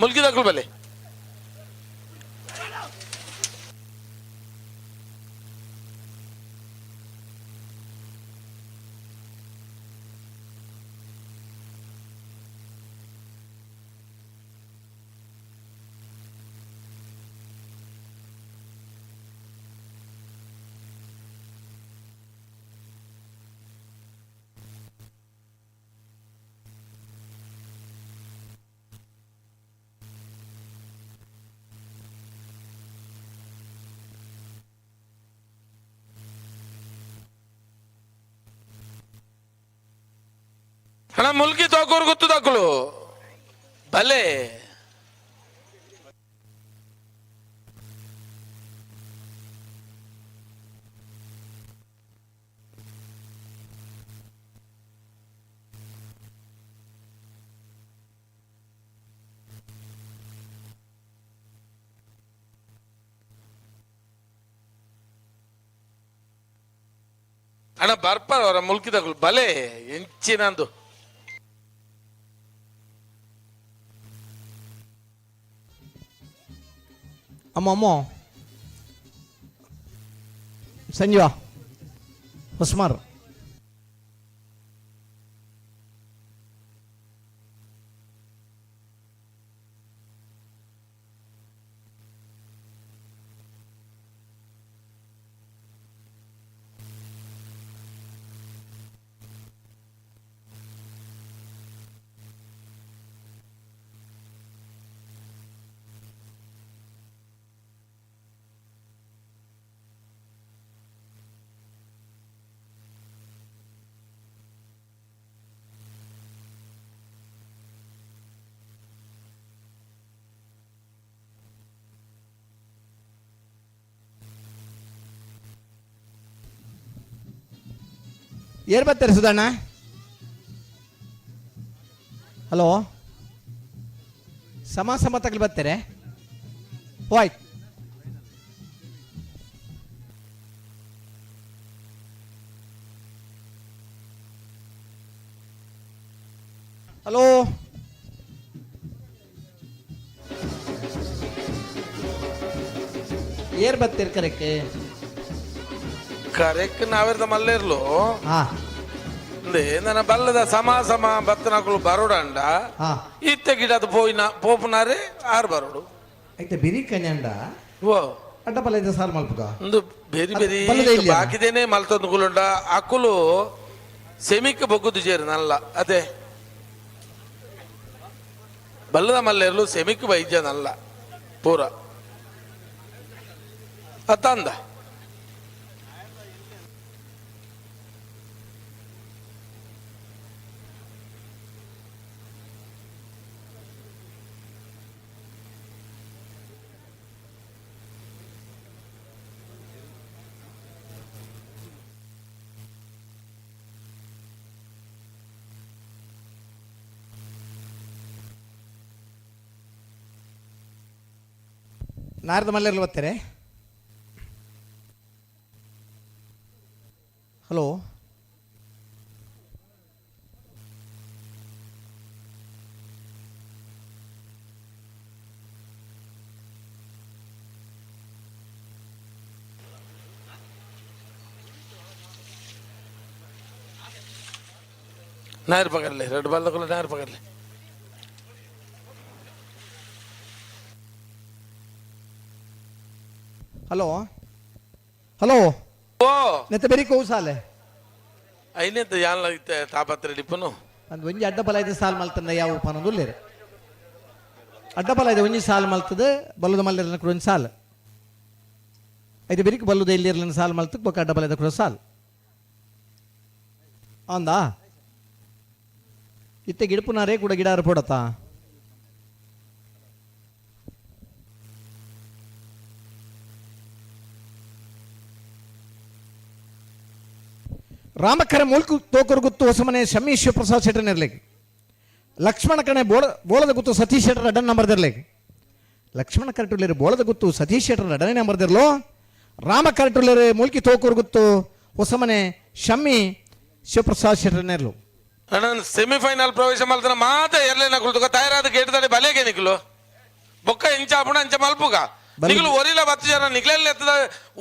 ಮುಲ್ಕಿದಾಕ್ಲು ಬಲೆ. ಅಣ್ಣ ಮುಲ್ಕಿ ತೋಕರು ಗುತ್ತದಾಕ್ಲು ಬಲೆ. ಅಣ್ಣ ಬರ್ಪಾರ ಅವರ ಮುಲ್ಕಿದಗಳು ಬಲೆ ಎಂಚಿನಂದು. ಅಮ್ಮ ಅಮ್ಮ ಸಂಜೀವ ಹೊಸ್ಮಾರ್. ಏರ್ ಬರ್ತಾರೆ ಸುಧಣ್ಣ? ಹಲೋ, ಸಮ ಸಮ ತಗಲಿ ಬರ್ತಾರೆ. ಆಯ್ತು. ಹಲೋ, ಏರ್ ಬರ್ತೀರಿ ಕರೆಕ್ಟ್? ಕರೆಕ್ಟ್, ನಾವಿರ್ದ ಮಲ್ಲೇರ್ಲು. ಹಾ. ನನ್ನ ಬಲ್ಲದ ಸಮ ಸಮ ಬತ್ತನಕುಲು ಬರೋಡಂಡ. ಹಾ. ಇತ್ತೆ ಗಿಡದ ಪೋಯಿನ ಪೋಪುನಾರೆ ಆರು ಬರೋಡು. ಐತೆ ಬಿರಿ ಕನ್ಯಂಡ. ಓ. ಅಡ್ಡ ಪಲ್ಲ ಇದೆ ಸಾಲ್ ಮಲ್ಪುಗ. ಒಂದು ಬೇರಿ ಬೇರಿ ಬಲ್ಲದ ಇಲ್ಲ. ಬಾಕಿದೇನೆ ಮಲ್ತೊಂದು ಕುಲುಂಡ ಅಕುಲು ಸೆಮಿಕ್ ಬೊಗ್ಗುದು ಜೇರು ನಲ್ಲ. ಅದೇ ಬಲ್ಲದ ಮಲ್ಲೇರ್ಲು ಸೆಮಿಕ್ ಬೈದ್ಯ ನಲ್ಲ ಪೂರ ಅತ್ತಂದ. ನಾರದ ಮಲ್ಲೇರ್ಲು ಬರ್ತಾರೆ. ಹಲೋ, ನಾಯರ್ ಪಕಡ್ಲೆ, ಎರಡು ಬಲ್ಲದಕುಲು ನಾಯರ್ ಪಕಡ್ಲೆ. Hello hello. ಓ. ನೆತ್ತ ಬೆರಿ ಕೌಸಾಲೆ. ಐನೆತ್ತ ಯಾನ್ಲ ಇತ್ತೆ ತಾಪತ್ರ ಡಿಪ್ಪನು. ಅಂದ್ ಒಂಜಿ ಅಡ್ಡ ಬಲ ಇದೆ ಸಾಲ್ ಮಲ್ತಂದ ಯಾವ ಪನೊಂದು ಉಲ್ಲೇರು. ಅಡ್ಡ ಬಲ ಇದೆ ಒಂಜಿ ಸಾಲ್ ಮಲ್ತದೆ, ಬಲ್ಲದ ಮಲ್ಲೇರ್ನ ಕೂಡ ಒಂಜಿ ಸಾಲ್ ಐತೆ. ಬೆರಿಕ್ ಬಲ್ಲದ ಇಲ್ಲಿರ್ಲಿನ ಸಾಲ್ ಮಲ್ತಕ್ ಬೊಕ್ಕ ಅಡ್ಡ ಬಲ ಇದೆ ಕೂಡ ಸಾಲ್ ಅಂದಾ. ಇತ್ತೆ ಗಿಡಪುನಾರೇ ಕೂಡ ಗಿಡಾರ ಪೋಡತ್ತಾ. ರಾಮಕರ ಮೂಲ್ಕು ತೋಕರು ಗುತ್ತು ಹೊಸಮನೆ ಶಮಿ ಶಿವಪ್ರಸಾದ್ ಶೆಟ್ಟರ್ ಇರ್ಲಿಕ್ಕೆ. ಲಕ್ಷ್ಮಣ ಕಣೆ ಬೋಳ ಬೋಳದ ಗುತ್ತು ಸತೀಶ್ ಶೆಟ್ಟರ್ ಅಡ್ಡನ್ ನಂಬರ್ ಇರ್ಲಿಕ್ಕೆ. ಲಕ್ಷ್ಮಣ ಕರೆಟುಲ್ಲೇರು ಬೋಳದ ಗುತ್ತು ಸತೀಶ್ ಶೆಟ್ಟರ್ ಅಡನೆ ನಂಬರ್ ದಿರ್ಲು. ರಾಮ ಕರೆಟುಲ್ಲೇರು ಮೂಲ್ಕಿ ತೋಕೂರು ಗುತ್ತು ಹೊಸಮನೆ ಶಮ್ಮಿ ಶಿವಪ್ರಸಾದ್ ಶೆಟ್ಟರ್ ನೆರ್ಲು. ಅಣ್ಣ, ಸೆಮಿಫೈನಲ್ ಪ್ರವೇಶ ಮಲ್ತನ ಮಾತ ಎರ್ಲೇನ ಕುಲ್ತುಕ ತಯಾರಾದ ಗೇಟ್ದಲ್ಲಿ ಬಲೆಗೆ ನಿಕ್ಲು ಬೊಕ್ಕ ಎಂಚ ಆಪುಣ ಅಂಚ ಮಲ್ಪುಗ. ನಿಕ್ಲು ಒರಿಲ 10 ಜನ ನಿಕ್ಲೆಲ್ಲ ಎತ್ತದ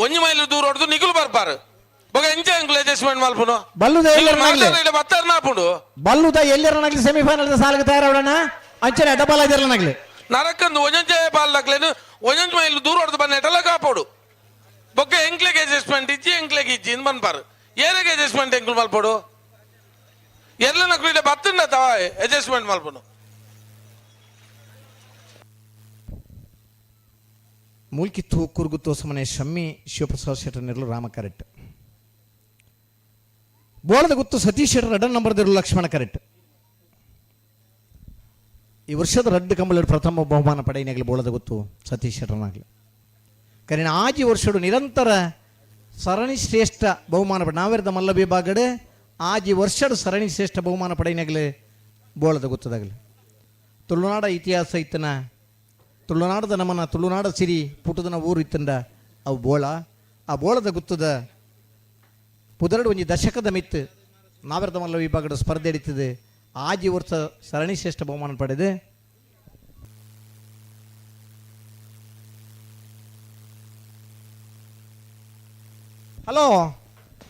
ಒಂಜಿ ಮೈಲ್ ದೂರ ಹೊಡೆದು ನಿಕ್ಲು ಬರ್ಪಾರು. ಬೊಕ್ಕ ಎಂಚ ಎಂಕ್ಲು ಅಡ್ಜಸ್ಟ್ಮೆಂಟ್ ಮಲ್ಪುನು? ಬಲ್ಲುದ ಎಲ್ಲರನ್ನಾಗ್ಲಿ. ಬತ್ತಾರನ ಆಪುಂಡು. ಬಲ್ಲುದ ಎಲ್ಲರನ್ನಾಗ್ಲಿ ಸೆಮಿಫೈನಲ್ ಸಾಲಿಗೆ ತಯಾರಾವಣ ಅಂಚನೆ ಡಬಲ್ ಆಗಿರಲನಾಗ್ಲಿ. ನರಕಂದು ಒಂಜೊಂಜೆ ಬಾಲ್ ದಾಕ್ಲೇನು ಒಂಜೊಂಜ್ ಮೈಲ್ ದೂರ ಹೊಡೆದು ಬಂದ ಎಟಲ ಕಾಪೋಡು. ಬೊಕ್ಕ ಎಂಕ್ಲೆಗೆ ಅಡ್ಜಸ್ಟ್ಮೆಂಟ್ ಇಜ್ಜಿ, ಎಂಕ್ಲೆಗೆ ಇಜ್ಜಿ ಇಂದ್ ಬನ್ಪಾರು. ಏರೆಗೆ ಅಡ್ಜಸ್ಟ್ಮೆಂಟ್ ಎಂಕ್ಲು ಮಲ್ಪೋಡು? ಎಲ್ಲ ನಕ್ಲು ಬತ್ತಂಡ ತವ ಅಡ್ಜಸ್ಟ್ಮೆಂಟ್ ಮಲ್ಪುನು. ಮೂಲ್ಕಿ ತೂಕುರ್ಗು ತೋಸಮನೆ ಶಮ್ಮಿ ಶಿವಪ್ರಸಾದ್ ಶೆಟ್ಟರ್ ನೆರ್ಲು ರಾಮ ಕರೆಕ್ಟ್. ಬೋಳದ ಗುತ್ತು ಸತೀಶ್ ಶೆಟ್ಟರ್ ಅಡ್ಡ ನಂಬರ್ ದಿರು ಲಕ್ಷ್ಮಣ ಕರೆಕ್ಟ್. ಈ ವರ್ಷದ ರಡ್ಡು ಕಂಬಳ ಪ್ರಥಮ ಬಹುಮಾನ ಪಡೆಯನಾಗಲಿ ಬೋಳದ ಗುತ್ತು ಸತೀಶ್ ಶೆಟ್ಟರ್ನಾಗಲಿ. ಕರಿನ ಆಜಿ ವರ್ಷಡು ನಿರಂತರ ಸರಣಿ ಶ್ರೇಷ್ಠ ಬಹುಮಾನ ಪಡೆ ನಾವೆರ್ದ ಮಲ್ಲ ವಿಭಾಗಡು ಆಜಿ ವರ್ಷಡು ಸರಣಿ ಶ್ರೇಷ್ಠ ಬಹುಮಾನ ಪಡೆಯನಾಗಲಿ ಬೋಳದ ಗುತ್ತದಾಗಲಿ. ತುಳುನಾಡ ಇತಿಹಾಸ ಇತ್ತನ, ತುಳುನಾಡದ ನಮನ ತುಳುನಾಡ ಸಿರಿ ಪುಟದನ ಊರು ಇತ್ತಂಡ ಅವು ಬೋಳ. ಆ ಬೋಳದ ಗುತ್ತದ ಪುದರಡು ಒಂಜಿ ದಶಕದ ಮಿತ್ತು ನಾವೆರ್ದ ಮಲ್ಲ ವಿಭಾಗದ ಸ್ಪರ್ಧೆ ನಡೀತದೆ. ಆಜಿ ವರ್ಷ ಸರಣಿ ಶ್ರೇಷ್ಠ ಬಹುಮಾನ ಪಡೆದು. ಹಲೋ.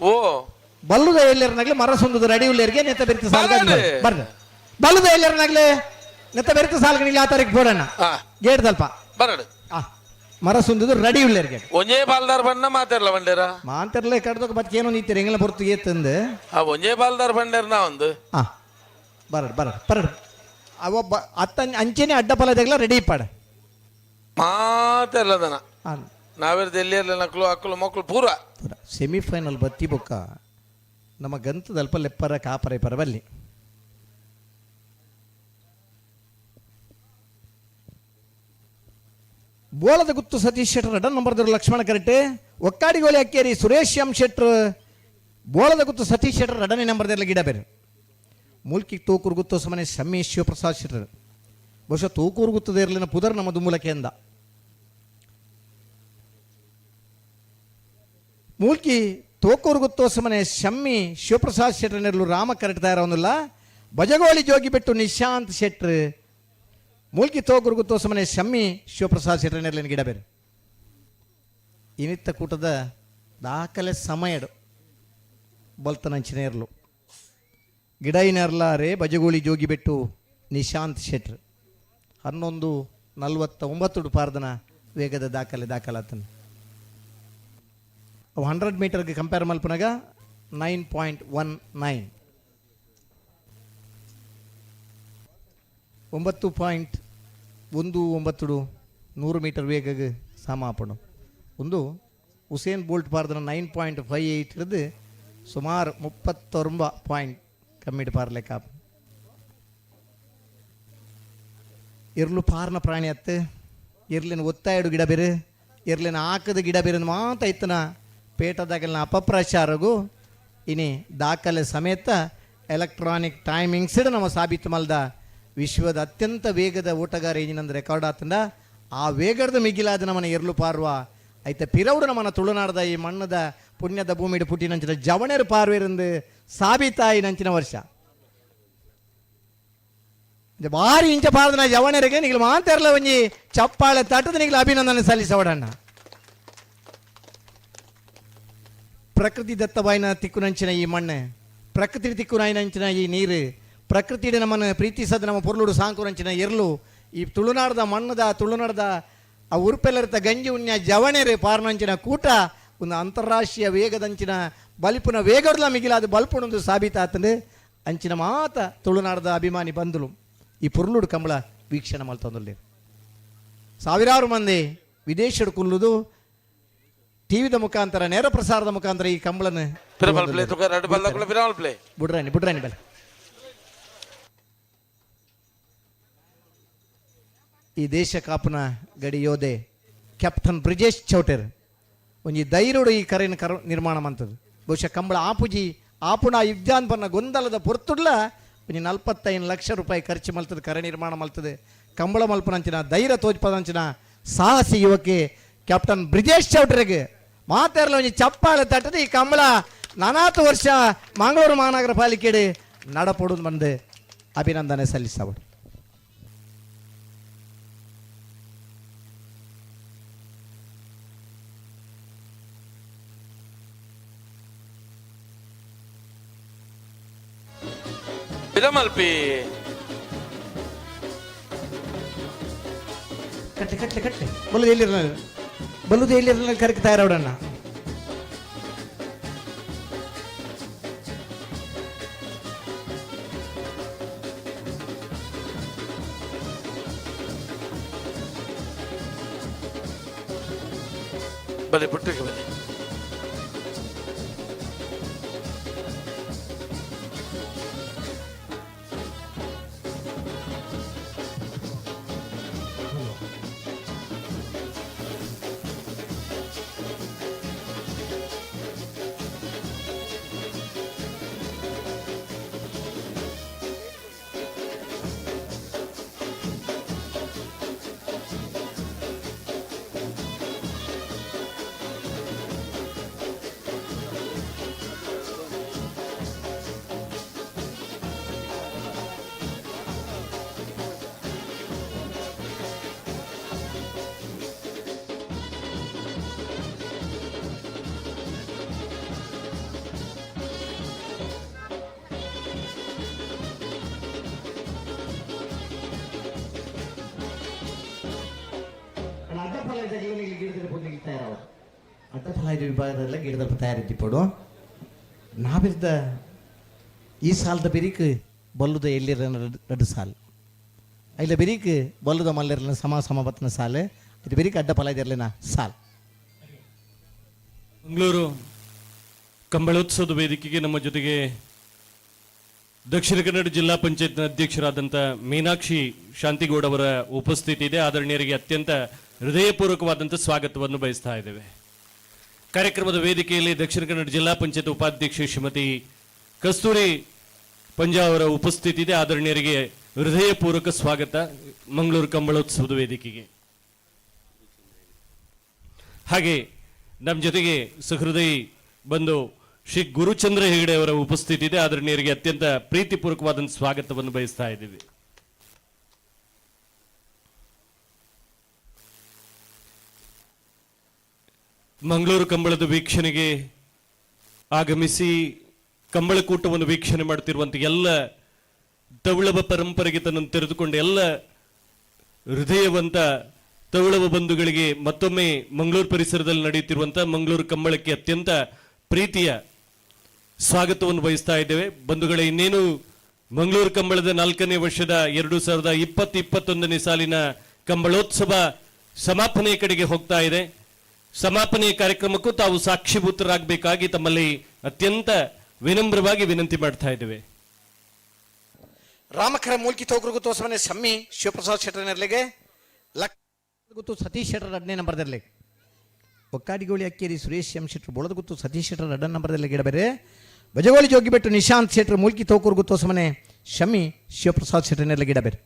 ಓ. ಬಲ್ಲುದ ಎಲ್ಲರನಾಗ್ಲಿ ಮರ ಸುಂದದ ರೆಡಿ ಉಳ್ಳೇರಿಗೆ ನೆತ್ತ ಬೆರಿತ ಸಾಲ್ಗ ಬರ್ರಿ. ಬಲ್ಲುದ ಎಲ್ಲರನಾಗ್ಲಿ ನೆತ್ತ ಬೆರಿತ ಸಾಲ್ಗಣಿಲ್ಲ ಆ ತಾರೀಕು ಬೋಡಣ್ಣ ಗೇಟ್ ದಲ್ಪ. ಬರಡು. ಮರ ಸುಂದದ ರೆಡಿ ಉಳ್ಳೇರಿಗೆ. ಒಂಜೇ ಬಾಲ್ದಾರ್ ಬಣ್ಣ ಮಾತಾಡ್ಲ ಬಂಡೇರ. ಮಾಂತರ್ಲೆ ಕಡ್ದೋಕ ಬತ್ಕ ಏನೋ ನಿಂತಿರ ಎಂಗಲ ಹೊರ್ತು ಏತಂದು. ಆ ಒಂಜೇ ಬಾಲ್ದಾರ್ ಬಂಡೇರ್ ನಾ ಒಂದು. ಆ ಬರಡ್ ಬರಡ್ ಬರಡ್ ಅವ ಅತ್ತ ಅಂಚೆನೆ ಅಡ್ಡ ಫಲದಾಗಲ ರೆಡಿ ಪಾಡ. ಮಾತಾಡ್ಲದನ ನಾವೇರ್ದ ಎಲ್ಲಿ ನಕ್ಲು ಅಕ್ಕಲು ಮಕ್ಕಳು ಪೂರ. ಸೆಮಿಫೈನಲ್ ಬತ್ತಿ ಬೊಕ್ಕ ನಮ್ಮ ಗಂತದಲ್ಪ ಲೆಪ್ಪರ ಕಾಪರ ಪರವಲ್ಲಿ ಬೋಲದ ಗುತ್ತು ಸತೀಶ್ ಶೆಟ್ಟರ್ ಅಡ್ಡ ನಂಬರ್ದರು ಲಕ್ಷ್ಮಣ ಕರೆಕ್ಟ್. ಒಕ್ಕಾಡಿಗೋಲಿ ಅಕ್ಕೇರಿ ಸುರೇಶ್ ಎಂ ಶೆಟ್ಟರ್ ಬೋಳದ ಗುತ್ತು ಸತೀಶ್ ಶೆಟ್ಟರ್ ಎರಡನೇ ನಂಬರ್ದಲ್ಲ ಗಿಡ ಬೇರೆ. ಮೂಲ್ಕಿ ತೂಕೂರು ಗುತ್ತು ಸಮನೆ ಶಮ್ಮಿ ಶಿವಪ್ರಸಾದ್ ಶೆಟ್ಟರ್. ಬಹುಶಃ ತೂಕೂರು ಗುತ್ತದ ಇರಲಿನ ಪುದರ್ ನಮ್ಮದು ಮೂಲಕೆಂದ. ಮೂಲ್ಕಿ ತೋಕೂರು ಗುತ್ತೋ ಸಮನೆ ಶಮ್ಮಿ ಶಿವಪ್ರಸಾದ್ ಶೆಟ್ಟರ್ ನೆರಳು ರಾಮ ಕರೆಕ್ಟ್ ತಯಾರವನ್ನುಲ್ಲ. ಬಜಗೋಳಿ ಜೋಗಿ ಬಿಟ್ಟು ನಿಶಾಂತ್ ಶೆಟ್ಟರ್ ಮೂಲ್ಕಿ ತೋಕೂರು ಗುತ್ತೋ ಸಮನೆ ಶಮ್ಮಿ ಶಿವಪ್ರಸಾದ್ ಶೆಟ್ಟರ್ ನೆರಳಿನ ಗಿಡ ಬೇರೆ. ಇನಿತ್ತ ಕೂಟದ ದಾಖಲೆ ಸಮಯಡು ಬಲ್ತನಂಚಿನ ಇರಲು ಗಿಡೈನರ್ಲಾರೆ ಬಜಗೋಳಿ ಜೋಗಿಬೆಟ್ಟು ನಿಶಾಂತ್ ಶೆಟ್ರ್ 11:49 ಪಾರ್ದನ ವೇಗದ ದಾಖಲೆ ದಾಖಲಾತನ. ಅವು 100 ಮೀಟರ್ಗೆ ಕಂಪೇರ್ ಮಲ್ಪನಾಗ 9.19, 9.19 100 ಮೀಟರ್ ವೇಗಗೆ ಸಮಾಪಣು. ಒಂದು ಉಸೇನ್ ಬೋಲ್ಟ್ ಪಾರ್ದನ 9.58 ಇದ್ದು ಸುಮಾರು 39 ಪಾಯಿಂಟ್ ಕಮ್ಮಿಡ್ ಪಾರ್ಲೆಕ್ಕ. ಇರ್ಲು ಪಾರ್ನ ಪ್ರಾಣಿ ಅತ್ತು ಇರ್ಲಿನ ಒತ್ತಾಯಡು ಗಿಡ ಬೇರೆ ಇರ್ಲಿನ ಹಾಕದ ಗಿಡ ಬೇರೆ ಮಾತ ಇತ್ತನ ಪೇಟದಾಗಲಿನ ಅಪಪ್ರಚಾರಗೂ ಇನಿ ದಾಖಲೆ ಸಮೇತ ಎಲೆಕ್ಟ್ರಾನಿಕ್ ಟೈಮಿಂಗ್ಸ್ ನಮ್ಮ ಸಾಬೀತು ಮಲ್ದ ವಿಶ್ವದ ಅತ್ಯಂತ ವೇಗದ ಓಟಗಾರ ಇಂಜಿನಂದು ರೆಕಾರ್ಡ್ ಆತಂದ. ಆ ವೇಗದ ಮಿಗಿಲಾದ ನಮ್ಮನ ಎರ್ಲು ಪಾರ್ವ ಐತ ಪಿರೌಡು ನಮ್ಮನ ತುಳುನಾಡದ ಈ ಮಣ್ಣದ ಪುಣ್ಯದ ಭೂಮಿಡು ಪುಟ್ಟಿನಂಚಿನ ಜವಣೇರು ಪಾರ್ವೇರಂದು ಸಾಬೀತಾಯಿ ನಂಚಿನ ವರ್ಷ ಭಾರಿ ಇಂಚ ಪಾರ್ದನ ಜವಣರಿಗೆ ನಿಗಲು ಮಾತಾರಲ್ಲ ಒಂಜಿ ಚಪ್ಪಾಳೆ ತಟ್ಟದ ನಿಗಲು ಅಭಿನಂದನೆ ಸಲ್ಲಿಸೋಡಣ್ಣ. ಪ್ರಕೃತಿ ದತ್ತವಾಯಿನ ತಿಕ್ಕುನಂಚಿನ ಈ ಮಣ್ಣು, ಪ್ರಕೃತಿ ತಿಕ್ಕುನಾಯಿನಂಚಿನ ಈ ನೀರು, ಪ್ರಕೃತಿ ನಮ್ಮನ್ನು ಪ್ರೀತಿಸದ ನಮ್ಮ ಪೊರ್ಲುಡು ಸಾಂಕುರಂಚಿನ ಎರ್ಲು ಈ ತುಳುನಾಡದ ಮಣ್ಣದ ತುಳುನಾಡದ ಆ ಉರುಪೆಲ್ಲರಿತ ಗಂಜಿ ಉಣ್ಯ ಜವಣೆರೆ ಪಾರ್ನಂಚಿನ ಕೂಟ ಒಂದು ಅಂತಾರಾಷ್ಟ್ರೀಯ ವೇಗದಂಚಿನ ಬಲಿಪುನ ವೇಗಡ್ಲ ಮಿಗಿಲಾದ ಬಲ್ಪುಣೊಂದು ಸಾಬೀತಾತಂದು ಅಂಚಿನ ಮಾತ ತುಳುನಾಡದ ಅಭಿಮಾನಿ ಬಂಧುಲು ಈ ಪೊರ್ಲುಡು ಕಂಬಳ ವೀಕ್ಷಣೆ ಮಲ್ತೊಂದುಲ್ಲೆರ್. ಸಾವಿರಾರು ಮಂದಿ ವಿದೇಶಡ್ ಕುಲ್ಲುದು ಟಿವಿದ ಮುಖಾಂತರ ನೇರ ಪ್ರಸಾರದ ಮುಖಾಂತರ ಈ ಕಂಬಳನ ಬುಡ್ರಾಣಿ ಬುಡ್ರಾಣಿ ಬಲೆ. ಈ ದೇಶ ಕಾಪುನ ಗಡಿ ಯೋಧೆ ಕ್ಯಾಪ್ಟನ್ ಬ್ರಿಜೇಶ್ ಚೌಟೆರ್ ಒಂಜಿ ಧೈರ್ಯಡು ಈ ಕರೆನ ಕರ ನಿರ್ಮಾಣ ಮಂತದ್ದು. ಬಹುಶಃ ಕಂಬಳ ಆಪುಜಿ ಆಪುಣ ಯುದ್ಧಾನ್ ಬನ್ನ ಗೊಂದಲದ ಪೊರ್ತುಡ್ಲ ಒಂಜಿ 45 ಲಕ್ಷ ರೂಪಾಯಿ ಖರ್ಚು ಮಲ್ತದೆ ಕರೆ ನಿರ್ಮಾಣ ಮಲ್ತದೆ. ಕಂಬಳ ಮಲ್ಪನಂಚಿನ ಧೈರ್ಯ ತೋಜ್ಪದಂಚಿನ ಸಾಹಸಿ ಯುವಕೆ ಕ್ಯಾಪ್ಟನ್ ಬ್ರಿಜೇಶ್ ಚೌಟ್ರಿಗೆ ಮಾತಾಡಲ ಒಂಜಿ ಚಪ್ಪಾಳೆ ತಟ್ಟದ ಈ ಕಂಬಳ ನಾನಾತು ವರ್ಷ ಮಂಗಳೂರು ಮಹಾನಗರ ಪಾಲಿಕೆ ನಡಪೊಡು ಬಂದು ಅಭಿನಂದನೆ ಸಲ್ಲಿಸವರು. ಪಿರಮಲ್ಪಿ ಕಟ್ಲೆ ಕಟ್ಲೆ ಕಟ್ಲೆ ಬಲ್ಲುದು ಎಲ್ಲಿರಲ್ಲ ಬಲ್ಲುದು ಎಲ್ಲಿರಲ್ಲ ಕರಕ್ಕೆ ತಯಾರವಡಣ್ಣ. ಬಲಿ ಪುಟ್ಟಕ್ಕೆ ಬಲಿ. ಫಲಾಯಿದಗಲ ಗಿಡದಲ್ಲಿ ಪೊಂದಿಗೆ ತಯಾರವ ಅಡ್ಡ ಫಲಾಯ್ದ ವಿಭಾಗದಲ್ಲ ಗಿಡದಲ್ಪ ತಯಾರಿದ್ದಿಪ್ಪಡು ನಾವಿರ್ದ ಈ ಸಾಲದ ಬೆರಿಕ್ ಬಲ್ಲುದ ಎಲ್ಲಿರ ರಡ್ಡು ಸಾಲು ಐಲ ಬೆರಿಕ್ ಬಲ್ಲುದ ಮಲ್ಲಿರಲಿನ ಸಮ ಸಮ ಬತ್ತನ ಸಾಲು ಇದು ಬೆರಿಕ್ ಅಡ್ಡ ಫಲಾಯ್ದಿರಲಿನ ಸಾಲ್. ಮಂಗಳೂರು ಕಂಬಳೋತ್ಸವದ ವೇದಿಕೆಗೆ ನಮ್ಮ ಜೊತೆಗೆ ದಕ್ಷಿಣ ಕನ್ನಡ ಜಿಲ್ಲಾ ಪಂಚಾಯತ್ನ ಅಧ್ಯಕ್ಷರಾದಂಥ ಮೀನಾಕ್ಷಿ ಶಾಂತಿಗೌಡ ಅವರ ಉಪಸ್ಥಿತಿ ಇದೆ. ಆದರಣೀಯರಿಗೆ ಅತ್ಯಂತ ಹೃದಯಪೂರ್ವಕವಾದಂಥ ಸ್ವಾಗತವನ್ನು ಬಯಸ್ತಾ ಇದ್ದೇವೆ. ಕಾರ್ಯಕ್ರಮದ ವೇದಿಕೆಯಲ್ಲಿ ದಕ್ಷಿಣ ಕನ್ನಡ ಜಿಲ್ಲಾ ಪಂಚಾಯತ್ ಉಪಾಧ್ಯಕ್ಷೆ ಶ್ರೀಮತಿ ಕಸ್ತೂರಿ ಪಂಜಾ ಅವರ ಉಪಸ್ಥಿತಿ ಇದೆ. ಆದರಣೀಯರಿಗೆ ಹೃದಯಪೂರ್ವಕ ಸ್ವಾಗತ ಮಂಗಳೂರು ಕಂಬಳೋತ್ಸವದ ವೇದಿಕೆಗೆ. ಹಾಗೆ ನಮ್ಮ ಜೊತೆಗೆ ಸಹೃದಯಿ ಬಂದು ಶ್ರೀ ಗುರುಚಂದ್ರ ಹೆಗಡೆ ಅವರ ಉಪಸ್ಥಿತಿ ಇದೆ. ಆದರಣೀಯರಿಗೆ ಅತ್ಯಂತ ಪ್ರೀತಿಪೂರ್ವಕವಾದಂಥ ಸ್ವಾಗತವನ್ನು ಬಯಸ್ತಾ ಇದ್ದೀವಿ. ಮಂಗಳೂರು ಕಂಬಳದ ವೀಕ್ಷಣೆಗೆ ಆಗಮಿಸಿ ಕಂಬಳಕೂಟವನ್ನು ವೀಕ್ಷಣೆ ಮಾಡುತ್ತಿರುವಂಥ ಎಲ್ಲ ತವಳವ ಪರಂಪರೆಗೆ ತನ್ನನ್ನು ತೆರೆದುಕೊಂಡ ಎಲ್ಲ ಹೃದಯವಂತ ತವಳವ ಬಂಧುಗಳಿಗೆ ಮತ್ತೊಮ್ಮೆ ಮಂಗಳೂರು ಪರಿಸರದಲ್ಲಿ ನಡೆಯುತ್ತಿರುವಂಥ ಮಂಗಳೂರು ಕಂಬಳಕ್ಕೆ ಅತ್ಯಂತ ಪ್ರೀತಿಯ ಸ್ವಾಗತವನ್ನು ಬಯಸ್ತಾ ಇದ್ದೇವೆ. ಬಂಧುಗಳೇ, ಇನ್ನೇನು ಮಂಗಳೂರು ಕಂಬಳದ 4ನೇ ವರ್ಷದ 2020-21ನೇ ಸಾಲಿನ ಕಂಬಳೋತ್ಸವ ಸಮಾಪನೆಯ ಕಡೆಗೆ ಹೋಗ್ತಾ ಇದೆ. ಸಮಾಪನೆಯ ಕಾರ್ಯಕ್ರಮಕ್ಕೂ ತಾವು ಸಾಕ್ಷಿಭೂತರಾಗಬೇಕಾಗಿ ತಮ್ಮಲ್ಲಿ ಅತ್ಯಂತ ವಿನಮ್ರವಾಗಿ ವಿನಂತಿ ಮಾಡ್ತಾ ಇದ್ದೇವೆ. ರಾಮಖರ ಮೂಲ್ಕಿ ತೋಕ್ರು ತೋಸಮನೆ ಸಮ್ಮಿ ಶಿವಪ್ರಸಾದ್ ಶೆಟ್ಟರ್ನೆರ್ಲಿಗೆ ಲಕ್ ಗುತ್ತು ಸತೀಶ್ ಶೆಟ್ಟರ್ ಎರಡನೇ ನಂಬರ್ದಲ್ಲಿ ಒಕ್ಕಾಡಿಗೋಳಿ ಅಕ್ಕೇರಿ ಸುರೇಶ್ ಎಂ ಶೆಟ್ಟರ್ ಬೊಳದಗುತ್ತು ಸತೀಶ್ ಶೆಟ್ಟರ್ ಎರಡನೇ ನಂಬರ್ದಲ್ಲಿ ಗಿಡಬೇರೆ ಬಜಗೋಳಿ ಜೋಗಿಬೆಟ್ಟು ನಿಶಾಂತ್ ಶೆಟ್ಟರ್ ಮೂಲ್ಕಿ ತೋಕೂರು ಗುತ್ತೋಸಮನೆ ಶಮಿ ಶಿವಪ್ರಸಾದ್ ಶೆಟ್ಟರ್ನೆರ್ಲಿಗೆ ಗಿಡಬೇರೆ.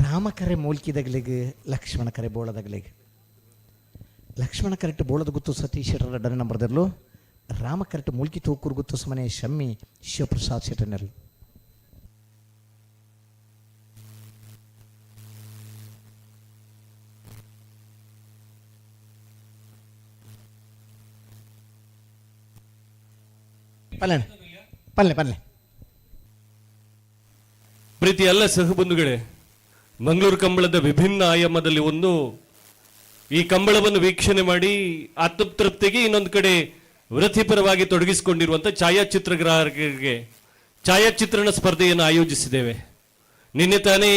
ರಾಮಕರೆ ಮೂಲ್ಕಿದಗ್ಲಿಗೆ ಲಕ್ಷ್ಮಣ ಕರೆ ಬೋಳದಗ್ಲಿಗೆ ಲಕ್ಷ್ಮಣ ಕರೆಕ್ಟ್ ಬೋಳದ ಗುತ್ತು ಸತೀಶ್ ಶೆಟ್ಟರ್ ಎರಡನೇ ನಂಬರ್ದಲ್ಲೂ ರಾಮ ಕರೆಕ್ಟ್ ಮೂಲ್ಕಿ ತೋಕೂರು ಗುತ್ತು ಸಮನೆ ಶಮ್ಮಿ ಶಿವಪ್ರಸಾದ್ ಶೆಟ್ಟರ್ನೆರ್ಲು. ಪಲ್ಲೆ ಪಲ್ಲೆ ಪಲ್ಲೆ. ಪ್ರೀತಿ ಎಲ್ಲ ಸಹಬಂಧುಗಳೇ, ಮಂಗಳೂರು ಕಂಬಳದ ವಿಭಿನ್ನ ಆಯಾಮದಲ್ಲಿ ಒಂದು ಈ ಕಂಬಳವನ್ನು ವೀಕ್ಷಣೆ ಮಾಡಿ ಆತ್ಮತೃಪ್ತಿಗೆ ಇನ್ನೊಂದು ಕಡೆ ವೃತ್ತಿಪರವಾಗಿ ತೊಡಗಿಸಿಕೊಂಡಿರುವಂಥ ಛಾಯಾಚಿತ್ರಗಾರರಿಗೆ ಛಾಯಾಚಿತ್ರಣ ಸ್ಪರ್ಧೆಯನ್ನು ಆಯೋಜಿಸಿದ್ದೇವೆ. ನಿನ್ನೆ ತಾನೇ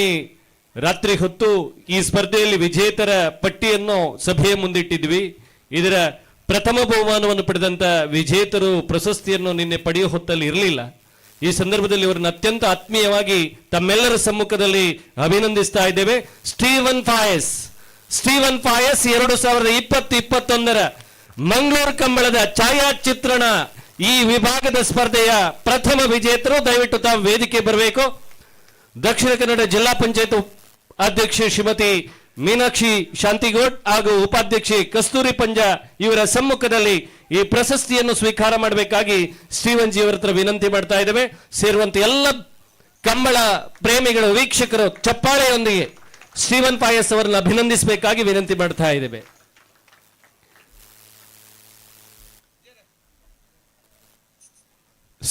ರಾತ್ರಿ ಹೊತ್ತು ಈ ಸ್ಪರ್ಧೆಯಲ್ಲಿ ವಿಜೇತರ ಪಟ್ಟಿಯನ್ನು ಸಭೆಯ ಮುಂದಿಟ್ಟಿದ್ವಿ. ಇದರ ಪ್ರಥಮ ಬಹುಮಾನವನ್ನು ಪಡೆದಂತ ವಿಜೇತರು ಪ್ರಶಸ್ತಿಯನ್ನು ನಿನ್ನೆ ಪಡೆಯುವ ಹೊತ್ತಲ್ಲಿ ಇರಲಿಲ್ಲ. ಈ ಸಂದರ್ಭದಲ್ಲಿ ಅವರನ್ನು ಅತ್ಯಂತ ಆತ್ಮೀಯವಾಗಿ ತಮ್ಮೆಲ್ಲರ ಸಮ್ಮುಖದಲ್ಲಿ ಅಭಿನಂದಿಸ್ತಾ ಇದ್ದೇವೆ. ಸ್ಟೀವನ್ ಫಾಯಸ್ 2020-21 ಮಂಗಳೂರು ಕಂಬಳದ ಛಾಯಾಚಿತ್ರಣ ಈ ವಿಭಾಗದ ಸ್ಪರ್ಧೆಯ ಪ್ರಥಮ ವಿಜೇತರು. ದಯವಿಟ್ಟು ತಾವು ವೇದಿಕೆ ಬರಬೇಕು. ದಕ್ಷಿಣ ಕನ್ನಡ ಜಿಲ್ಲಾ ಪಂಚಾಯತ್ ಅಧ್ಯಕ್ಷೆ ಶ್ರೀಮತಿ ಮೀನಾಕ್ಷಿ ಶಾಂತಿಗೌಡ್ ಹಾಗೂ ಉಪಾಧ್ಯಕ್ಷೆ ಕಸ್ತೂರಿ ಪಂಜಾ ಇವರ ಸಮ್ಮುಖದಲ್ಲಿ ಈ ಪ್ರಶಸ್ತಿಯನ್ನು ಸ್ವೀಕಾರ ಮಾಡಬೇಕಾಗಿ ಸ್ಟೀವನ್ ಜಿ ಅವರ ಹತ್ರ ವಿನಂತಿ ಮಾಡ್ತಾ ಇದ್ದೇವೆ. ಸೇರುವಂತ ಎಲ್ಲ ಕಂಬಳ ಪ್ರೇಮಿಗಳು, ವೀಕ್ಷಕರು ಚಪ್ಪಾಳೆಯೊಂದಿಗೆ ಸ್ಟೀವನ್ ಪಾಯಸ್ ಅವರನ್ನು ಅಭಿನಂದಿಸಬೇಕಾಗಿ ವಿನಂತಿ ಮಾಡ್ತಾ ಇದ್ದೇವೆ.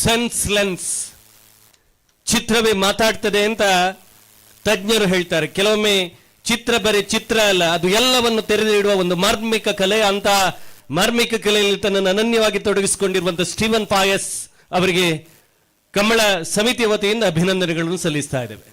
Sense lens. ಚಿತ್ರವೇ ಮಾತಾಡ್ತದೆ ಅಂತ ತಜ್ಞರು ಹೇಳ್ತಾರೆ. ಕೆಲವೊಮ್ಮೆ ಚಿತ್ರ ಬರೀ ಚಿತ್ರ ಅಲ್ಲ, ಅದು ಎಲ್ಲವನ್ನು ತೆರೆದಿಡುವ ಒಂದು ಮಾರ್ಮಿಕ ಕಲೆ. ಅಂತ ಮಾರ್ಮಿಕ ಕಲೆಯಲ್ಲಿ ತನ್ನನ್ನು ಅನನ್ಯವಾಗಿ ತೊಡಗಿಸಿಕೊಂಡಿರುವಂತಹ ಸ್ಟೀವನ್ ಪಾಯಸ್ ಅವರಿಗೆ ಕಂಬಳ ಸಮಿತಿಯ ವತಿಯಿಂದ ಅಭಿನಂದನೆಗಳನ್ನು ಸಲ್ಲಿಸ್ತಾ ಇದ್ದೇವೆ.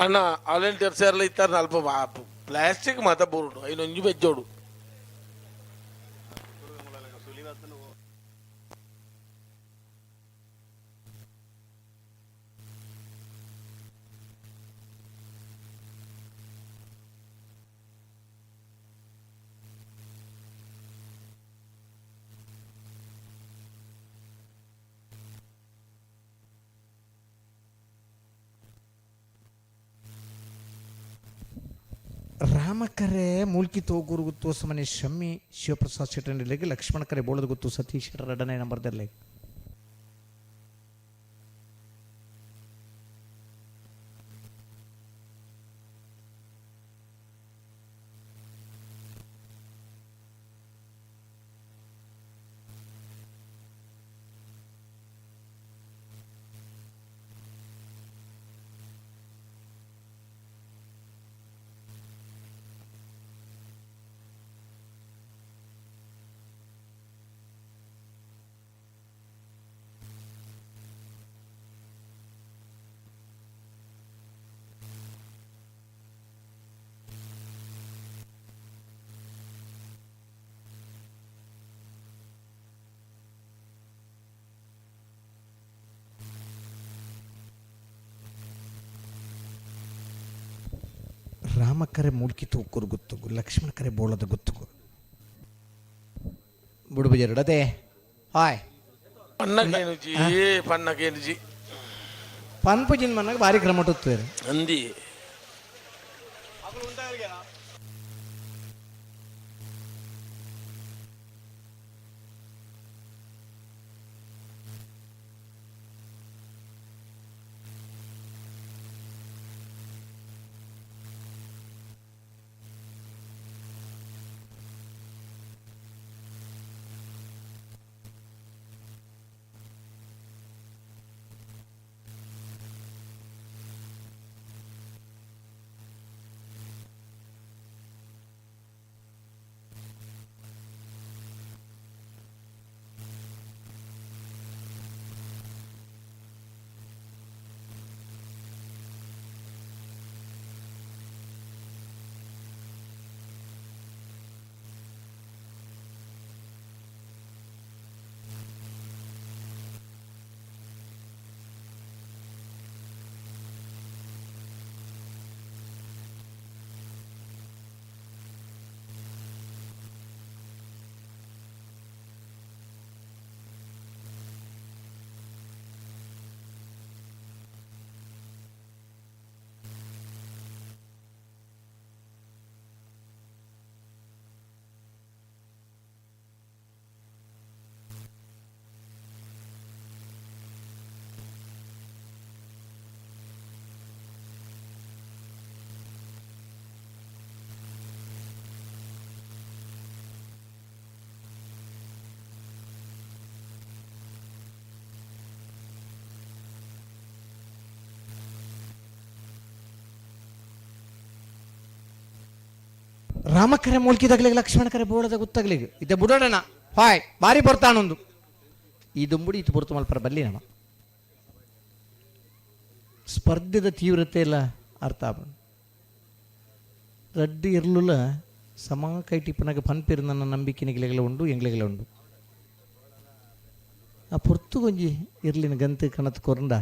ಅಣ್ಣ ವಾಲಂಟಿಯರ್ಸ್ ಎಲ್ಲ ಇತ್ತಾರೆ ಅಲ್ಪ ಪ್ಲಾಸ್ಟಿಕ್ ಮಾತ ಬೋರ್ಡು ಐನೊಂಜಿ ಬೆಜ್ಜೋಡು. ರಾಮಕರೆ ಮೂಲ್ಕಿ ತೋಗೂರು ಗುತ್ತು ಹೊಸಮನೆ ಶಮ್ಮಿ ಶಿವಪ್ರಸಾದ್ ಶೆಟ್ಟರ್ಲೆಗೆ, ಲಕ್ಷ್ಮಣ ಕರೆ ಬೋಳದ ಗುತ್ತು ಸತೀಶ್ ಎರಡನೇ ನಂಬರ್ದಲ್ಲಿ. ರಾಮಕರೆ ಮೂಲ್ಕಿ ತೂಕುರು ಗುತ್ತುಗು, ಲಕ್ಷ್ಮಣ ಕರೆ ಬೋಳದ ಗುತ್ತುಗು. ಬುಡುಬುಜರುಡದೆ ಹಾಯ್. ಪನ್ನಕೇನುಜಿ ಪನ್ನಕೇನುಜಿ. ಪನ್ಪು ಜಿನ್ಮನ್ನಾಗ ಭಾರಿ ಕ್ರಮ ಉತ್ತೇರು. ಅಂದಿ. ರಾಮಕರೆ ಮೂಲ್ಕಿದಾಗ್ಲಿಗೆ ಲಕ್ಷ್ಮಣ ಕರೆ ಬೋಳದ ಗೊತ್ತಾಗ್ಲಿಗೆ ಇದ್ದ ಬುಡೋಣ ಹಾಯ್ ಬಾರಿ ಬರ್ತಾನೊಂದು ಈ ದುಂಬುಡಿ ಇತ್ತು ಬುರ್ತು ಮಲ್ಪರ ಬಲ್ಲಿ. ನಮ್ಮ ಸ್ಪರ್ಧೆದ ತೀವ್ರತೆ ಎಲ್ಲ ಅರ್ಥ ಆಪ ರಡ್ಡು ಇರ್ಲುಲ ಸಮ ಕೈ ಟಿಪ್ಪನಾಗ ಪನ್ಪಿರು ನನ್ನ ನಂಬಿಕೆ ನಿಗ್ಲೆಗಳ ಉಂಡು ಎಂಗ್ಲೆಗಳ ಉಂಡು. ಆ ಪೊರ್ತು ಗೊಂಜಿ ಇರ್ಲಿನ ಗಂತು ಕಣತ್ ಕೊರಂಡ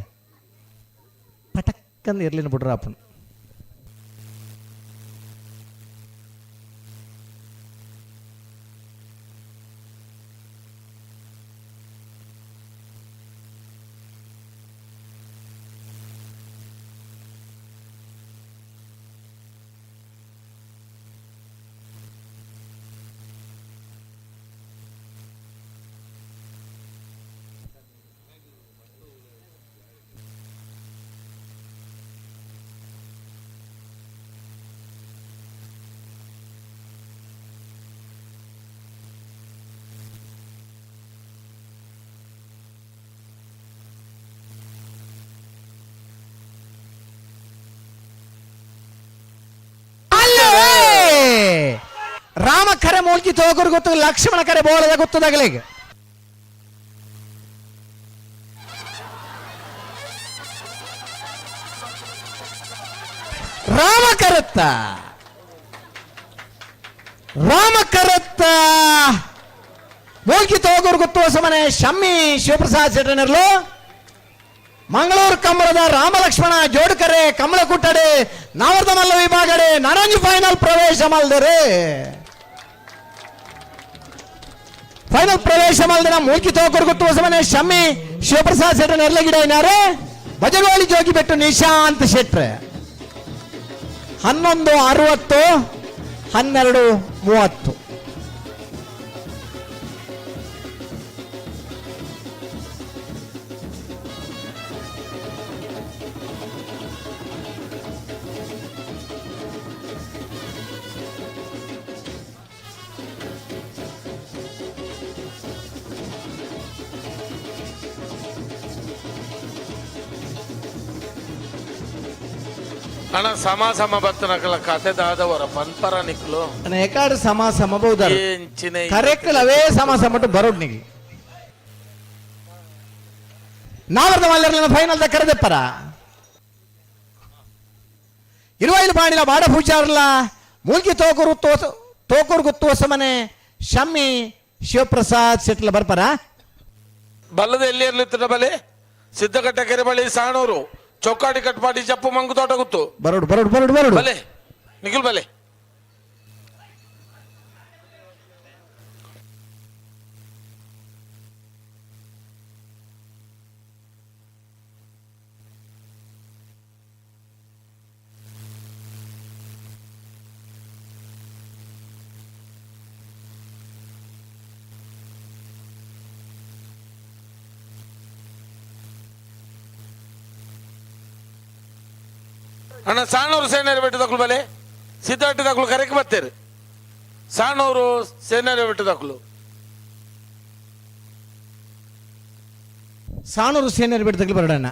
ಪಟಕ್ಕಂದು ಇರ್ಲಿನ ಬುಡ್ರ ಆಪನ್. ರಾಮ ಕರೆ ಮೂಲ್ಕಿ ತೋಕರು ಗೊತ್ತು, ಲಕ್ಷ್ಮಣ ಕರೆ ಬೋಳದ ಗೊತ್ತದಾಗಲಿಗೆ. ರಾಮ ಕರತ್ತ ರಾಮ ಕರತ್ತ ಮೂಲ್ಕಿ ತೋಗೂರು ಗೊತ್ತು ಸಮನೆ ಶಮ್ಮಿ ಶಿವಪ್ರಸಾದ್ ಶೆಟ್ಟನರ್ಲು. ಮಂಗಳೂರು ಕಂಬಳದ ರಾಮ ಲಕ್ಷ್ಮಣ ಜೋಡುಕರೆ ಕಮಲ ಕುಟ್ಟಡೆ ನಾವರ್ದ ಮಲ್ಲ ವಿಭಾಗಡೆ ನಾನೊಂಜಿ ಫೈನಲ್ ಪ್ರವೇಶ ಮಲ್ದರೆ. ಫೈನಲ್ ಪ್ರವೇಶ ಮಲ್ದಿನ ಮೂಲ್ಕಿ ತೋಕೂರು ಗೊತ್ತು ಸಮನೆ ಶಮ್ಮಿ ಶಿವಪ್ರಸಾದ್ ಶೆಟ್ಟರ್ ಗಿಡ ಏನಾರೆ ಬಜಗೋಳಿ ಜೋಗಿ ಬೆಟ್ಟು ನಿಶಾಂತ್ ಶೆಟ್ರೆ. 11:60 12:30. ಅಣ್ಣ ಸಮ ಸಮ ಬತ್ತನಕಲ ಕತೆ ದಾದವರ ಪನ್ಪರ ನಿಕ್ಲು. ಎಕಾಡು ಸಮ ಸಮ ಬಹುದಾರ. ಎಂಚಿನ ಕರೆಕ್ಟ್ ಅವೇ ಸಮ ಸಮಟು ಬರೋಡ್ ನಿಗಿ. ನಾವರ್ದ ಮಲ್ಲರ್ನ ಫೈನಲ್ the ಕರೆದೆಪ್ಪರ ಇರುವೈಲು ಬಾಣಿಲ ಬಾಡ ಪೂಜಾರ್ಲ ಮೂಲ್ಕಿ ತೋಕೂರು ತೋಕೂರು ಗುತ್ತು ಸಮನೆ ಶಮ್ಮಿ ಶಿವಪ್ರಸಾದ್ ಶೆಟ್ಲ ಬರ್ಪರ. ಬಲ್ಲದ ಎಲ್ಲಿ ಇರ್ಲಿತ್ತಿನ ಬಲೆ ಸಿದ್ದಕಟ್ಟೆ ಕೆರೆಬಳಿ ಸಾಣೂರು ಚೊಕ್ಕಾಡಿ ಕಟ್ಪಾಡಿ ಜಪ್ಪು ಮಂಗುತೋಟ ಗುತ್ತು. ಬರೋಡು ಬರೋಡು ಬರೋಡು ಬರೋಡು. ಬಲೆ. ನಿಖಿಲ್ ಬಲೆ. ಅಣ್ಣ ಸಾಣೂರು ಸೇನಾರಿ ಬೆಟ್ಟದಕ್ಕಲು ಬಲೆ, ಸಿದ್ಧಾರ್ಥದಕ್ಕಲು ಕರೆಕ್ ಬರ್ತಾರೆ. ಸಾಣೂರು ಸೇನಾರಿ ಬೆಟ್ಟದಕ್ಕಲು. ಸಾಣೂರು ಸೇನರು ಬೆಟ್ಟದಕ್ಕಲು ಬರೋಣ.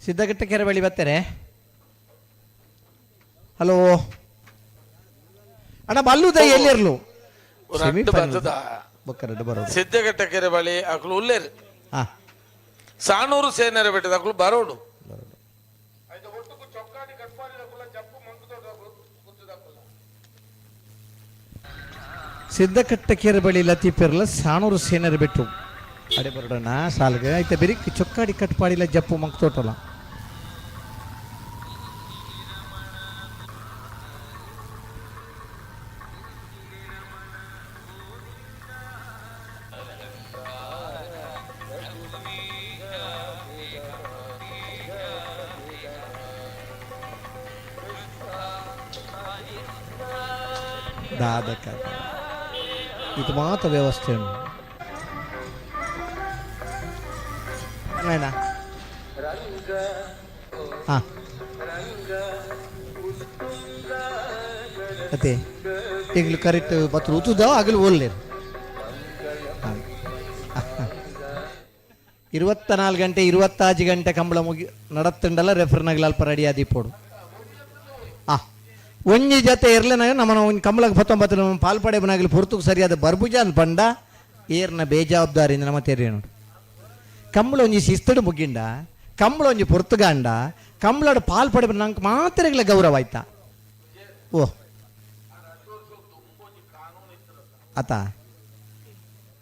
ಸಿದ್ಧಘಟ್ಟ ಕೆರೆ ಬಳಿ ಬರ್ತಾರೆ. ಹಲೋ ಅಣ್ಣ, ಬಲ್ಲುದ ಎಲ್ಲಿರ್ಲು? ಸಿದ್ಧಘಟ್ಟ ಕೆರೆ ಬಳಿ ಅಕ್ಲು ಉಲ್ಲೇರು. ಸಾಣೂರು ಸೇನರ ಬೆಟ್ಟದ ಅಕ್ಲು ಬರೋಡು. ಸಿದ್ಧಕಟ್ಟ ಕೆರೆ ಬಳಿ ಲತೀಫಿರ್ಲ ಸಾಣೂರು ಸೇನರ ಬೆಟ್ಟು ಅಡೆ ಬರೋಡಣ ಸಾಲ್ಗೆ ಐತೆ. ಬಿರಿಕ್ ಚೊಕ್ಕಾಡಿ ಕಟ್ಪಾಡಿಲ್ಲ ಜಪ್ಪು ಮಂಕ್ ತೋಟಲ್ಲ. ದಾದಕ ಇದು ಮಾತ್ರ ವ್ಯವಸ್ಥೆ ಉಂಟು. ಹಾಂ, ಅದೇ ಈಗಲೂ ಕರೆಕ್ಟ್ ಬತ್ತು ಋತುದ ಆಗಲು ಓದ್ಲೇರು. 24 ಗಂಟೆ 25 ಗಂಟೆ ಕಂಬಳ ಮುಗಿ ನಡತ್ತುಂಡಲ್ಲ. ರೆಫರ್ನಾಗಲ ಅಲ್ಪ ರೆಡಿ ಆದಿಪ್ಪೋಡು. ಒಂಜಿ ಜೊತೆ ಇರ್ಲೆನಾಗ ನಮ್ಮನ ಒಂಜಿ ಕಂಬಳಕ್ಕೆ ಪತ್ತೊಂಬತ್ತು ನಮ್ಮ ಪಾಲ್ಪಡೆ ಬನಾಗಲಿ ಪೊರ್ತುಗೆ ಸರಿಯಾದ ಬರ್ಬುಜ ಅಂತ ಪಂಡ ಏರ್ನ ಬೇಜವಾಬ್ದಾರಿಯಿಂದ ನಮ್ಮ ತೆರಿಯೋಣ. ಕಂಬಳ ಒಂಜಿ ಶಿಸ್ತಡು ಮುಗ್ಗಿಂಡ, ಕಂಬಳ ಒಂಜಿ ಪೊರ್ತುಗಾಂಡ, ಕಂಬಳಡು ಪಾಲ್ಪಡೆ ನಂಗೆ ಮಾತ್ರ ಗೌರವ ಆಯ್ತಾ. ಓ ಆತ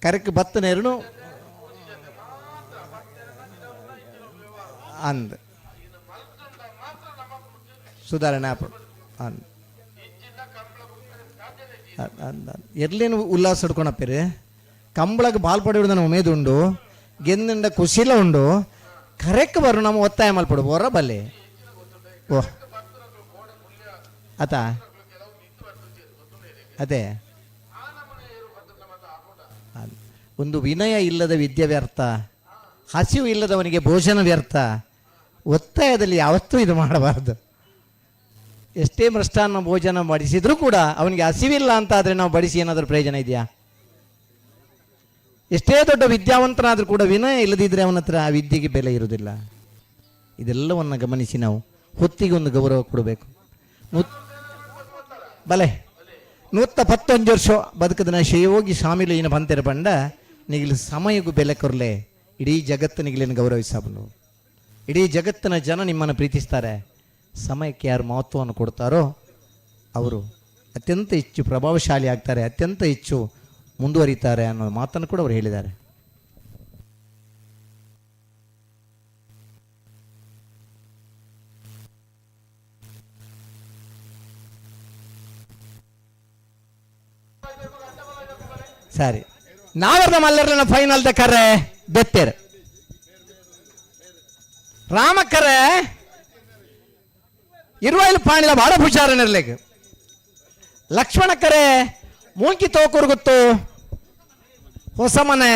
ಕರೆಕ್ ಬತ್ತ ನೇರುನು ಅಂದ್ ಸುಧಾರಣೆ ಆಪುಂಡು ಅಂದ್ ಎರ್ಲೇನು ಉಲ್ಲಾಸ ಹಿಡ್ಕೊಳಪ್ಪೇರು. ಕಂಬಳಕ್ಕೆ ಬಾಲ್ ಪಡೆಯುವುದು ನಮ್ಮ ಉಮೇದು ಉಂಡು, ಗೆಂದಿಂಡ ಕುಶಿಲ ಉಂಡು. ಕರೆಕ್ಟ್ ಬರು ನಮ್ಮ ಒತ್ತಾಯ ಮಲ್ಪಡು ಹೊರ ಬಲ್ಲೆ. ಓ ಆತ ಅದೇ ಒಂದು ವಿನಯ ಇಲ್ಲದ ವಿದ್ಯೆ ವ್ಯರ್ಥ, ಹಸಿವು ಇಲ್ಲದವನಿಗೆ ಭೋಜನ ವ್ಯರ್ಥ. ಒತ್ತಾಯದಲ್ಲಿ ಯಾವತ್ತೂ ಇದು ಮಾಡಬಾರ್ದು. ಎಷ್ಟೇ ಮೃಷ್ಟಾನ್ನ ಭೋಜನ ಬಡಿಸಿದರೂ ಕೂಡ ಅವನಿಗೆ ಹಸಿವಿಲ್ಲ ಅಂತಾದರೆ ನಾವು ಬಡಿಸಿ ಏನಾದರೂ ಪ್ರಯೋಜನ ಇದೆಯಾ? ಎಷ್ಟೇ ದೊಡ್ಡ ವಿದ್ಯಾವಂತನಾದರೂ ಕೂಡ ವಿನಯ ಇಲ್ಲದಿದ್ದರೆ ಅವನ ಹತ್ರ ಆ ವಿದ್ಯೆಗೆ ಬೆಲೆ ಇರುವುದಿಲ್ಲ. ಇದೆಲ್ಲವನ್ನು ಗಮನಿಸಿ ನಾವು ಹೊತ್ತಿಗೆ ಒಂದು ಗೌರವ ಕೊಡಬೇಕು. ಬಲೆ 111 ವರ್ಷ ಬದುಕದನ ಶಿವೋಗಿ ಸ್ವಾಮಿಲು ಏನ ಬಂತಿರ ಪಂಡ ನಿಗಿಲು ಸಮಯಗೂ ಬೆಲೆ ಕೊರಲೆ. ಇಡೀ ಜಗತ್ತು ನಿಗಿಲೇನು ಗೌರವಿಸಬಲು. ಇಡೀ ಜಗತ್ತಿನ ಜನ ನಿಮ್ಮನ್ನು ಪ್ರೀತಿಸ್ತಾರೆ. ಸಮಯಕ್ಕೆ ಯಾರು ಮಹತ್ವವನ್ನು ಕೊಡ್ತಾರೋ ಅವರು ಅತ್ಯಂತ ಹೆಚ್ಚು ಪ್ರಭಾವಶಾಲಿ ಆಗ್ತಾರೆ, ಅತ್ಯಂತ ಹೆಚ್ಚು ಮುಂದುವರಿತಾರೆ ಅನ್ನೋ ಮಾತನ್ನು ಕೂಡ ಅವರು ಹೇಳಿದ್ದಾರೆ. ಸರಿ, ನಾವರ್ದ ಮಲ್ಲರ್ನ ಫೈನಲ್ ಕರೆ ಬೆತ್ತೇರು ರಾಮಕ್ಕರೆ ಇರುವೈಲು ಪಾಣಿಲ ಬಾಡ ಪುಷಾರನಿರ್ಲೇಕ್ ಲಕ್ಷ್ಮಣಕ್ಕರೆ ಮೂಂಕಿ ತೋಕೂರು ಗೊತ್ತು ಹೊಸಮನೆ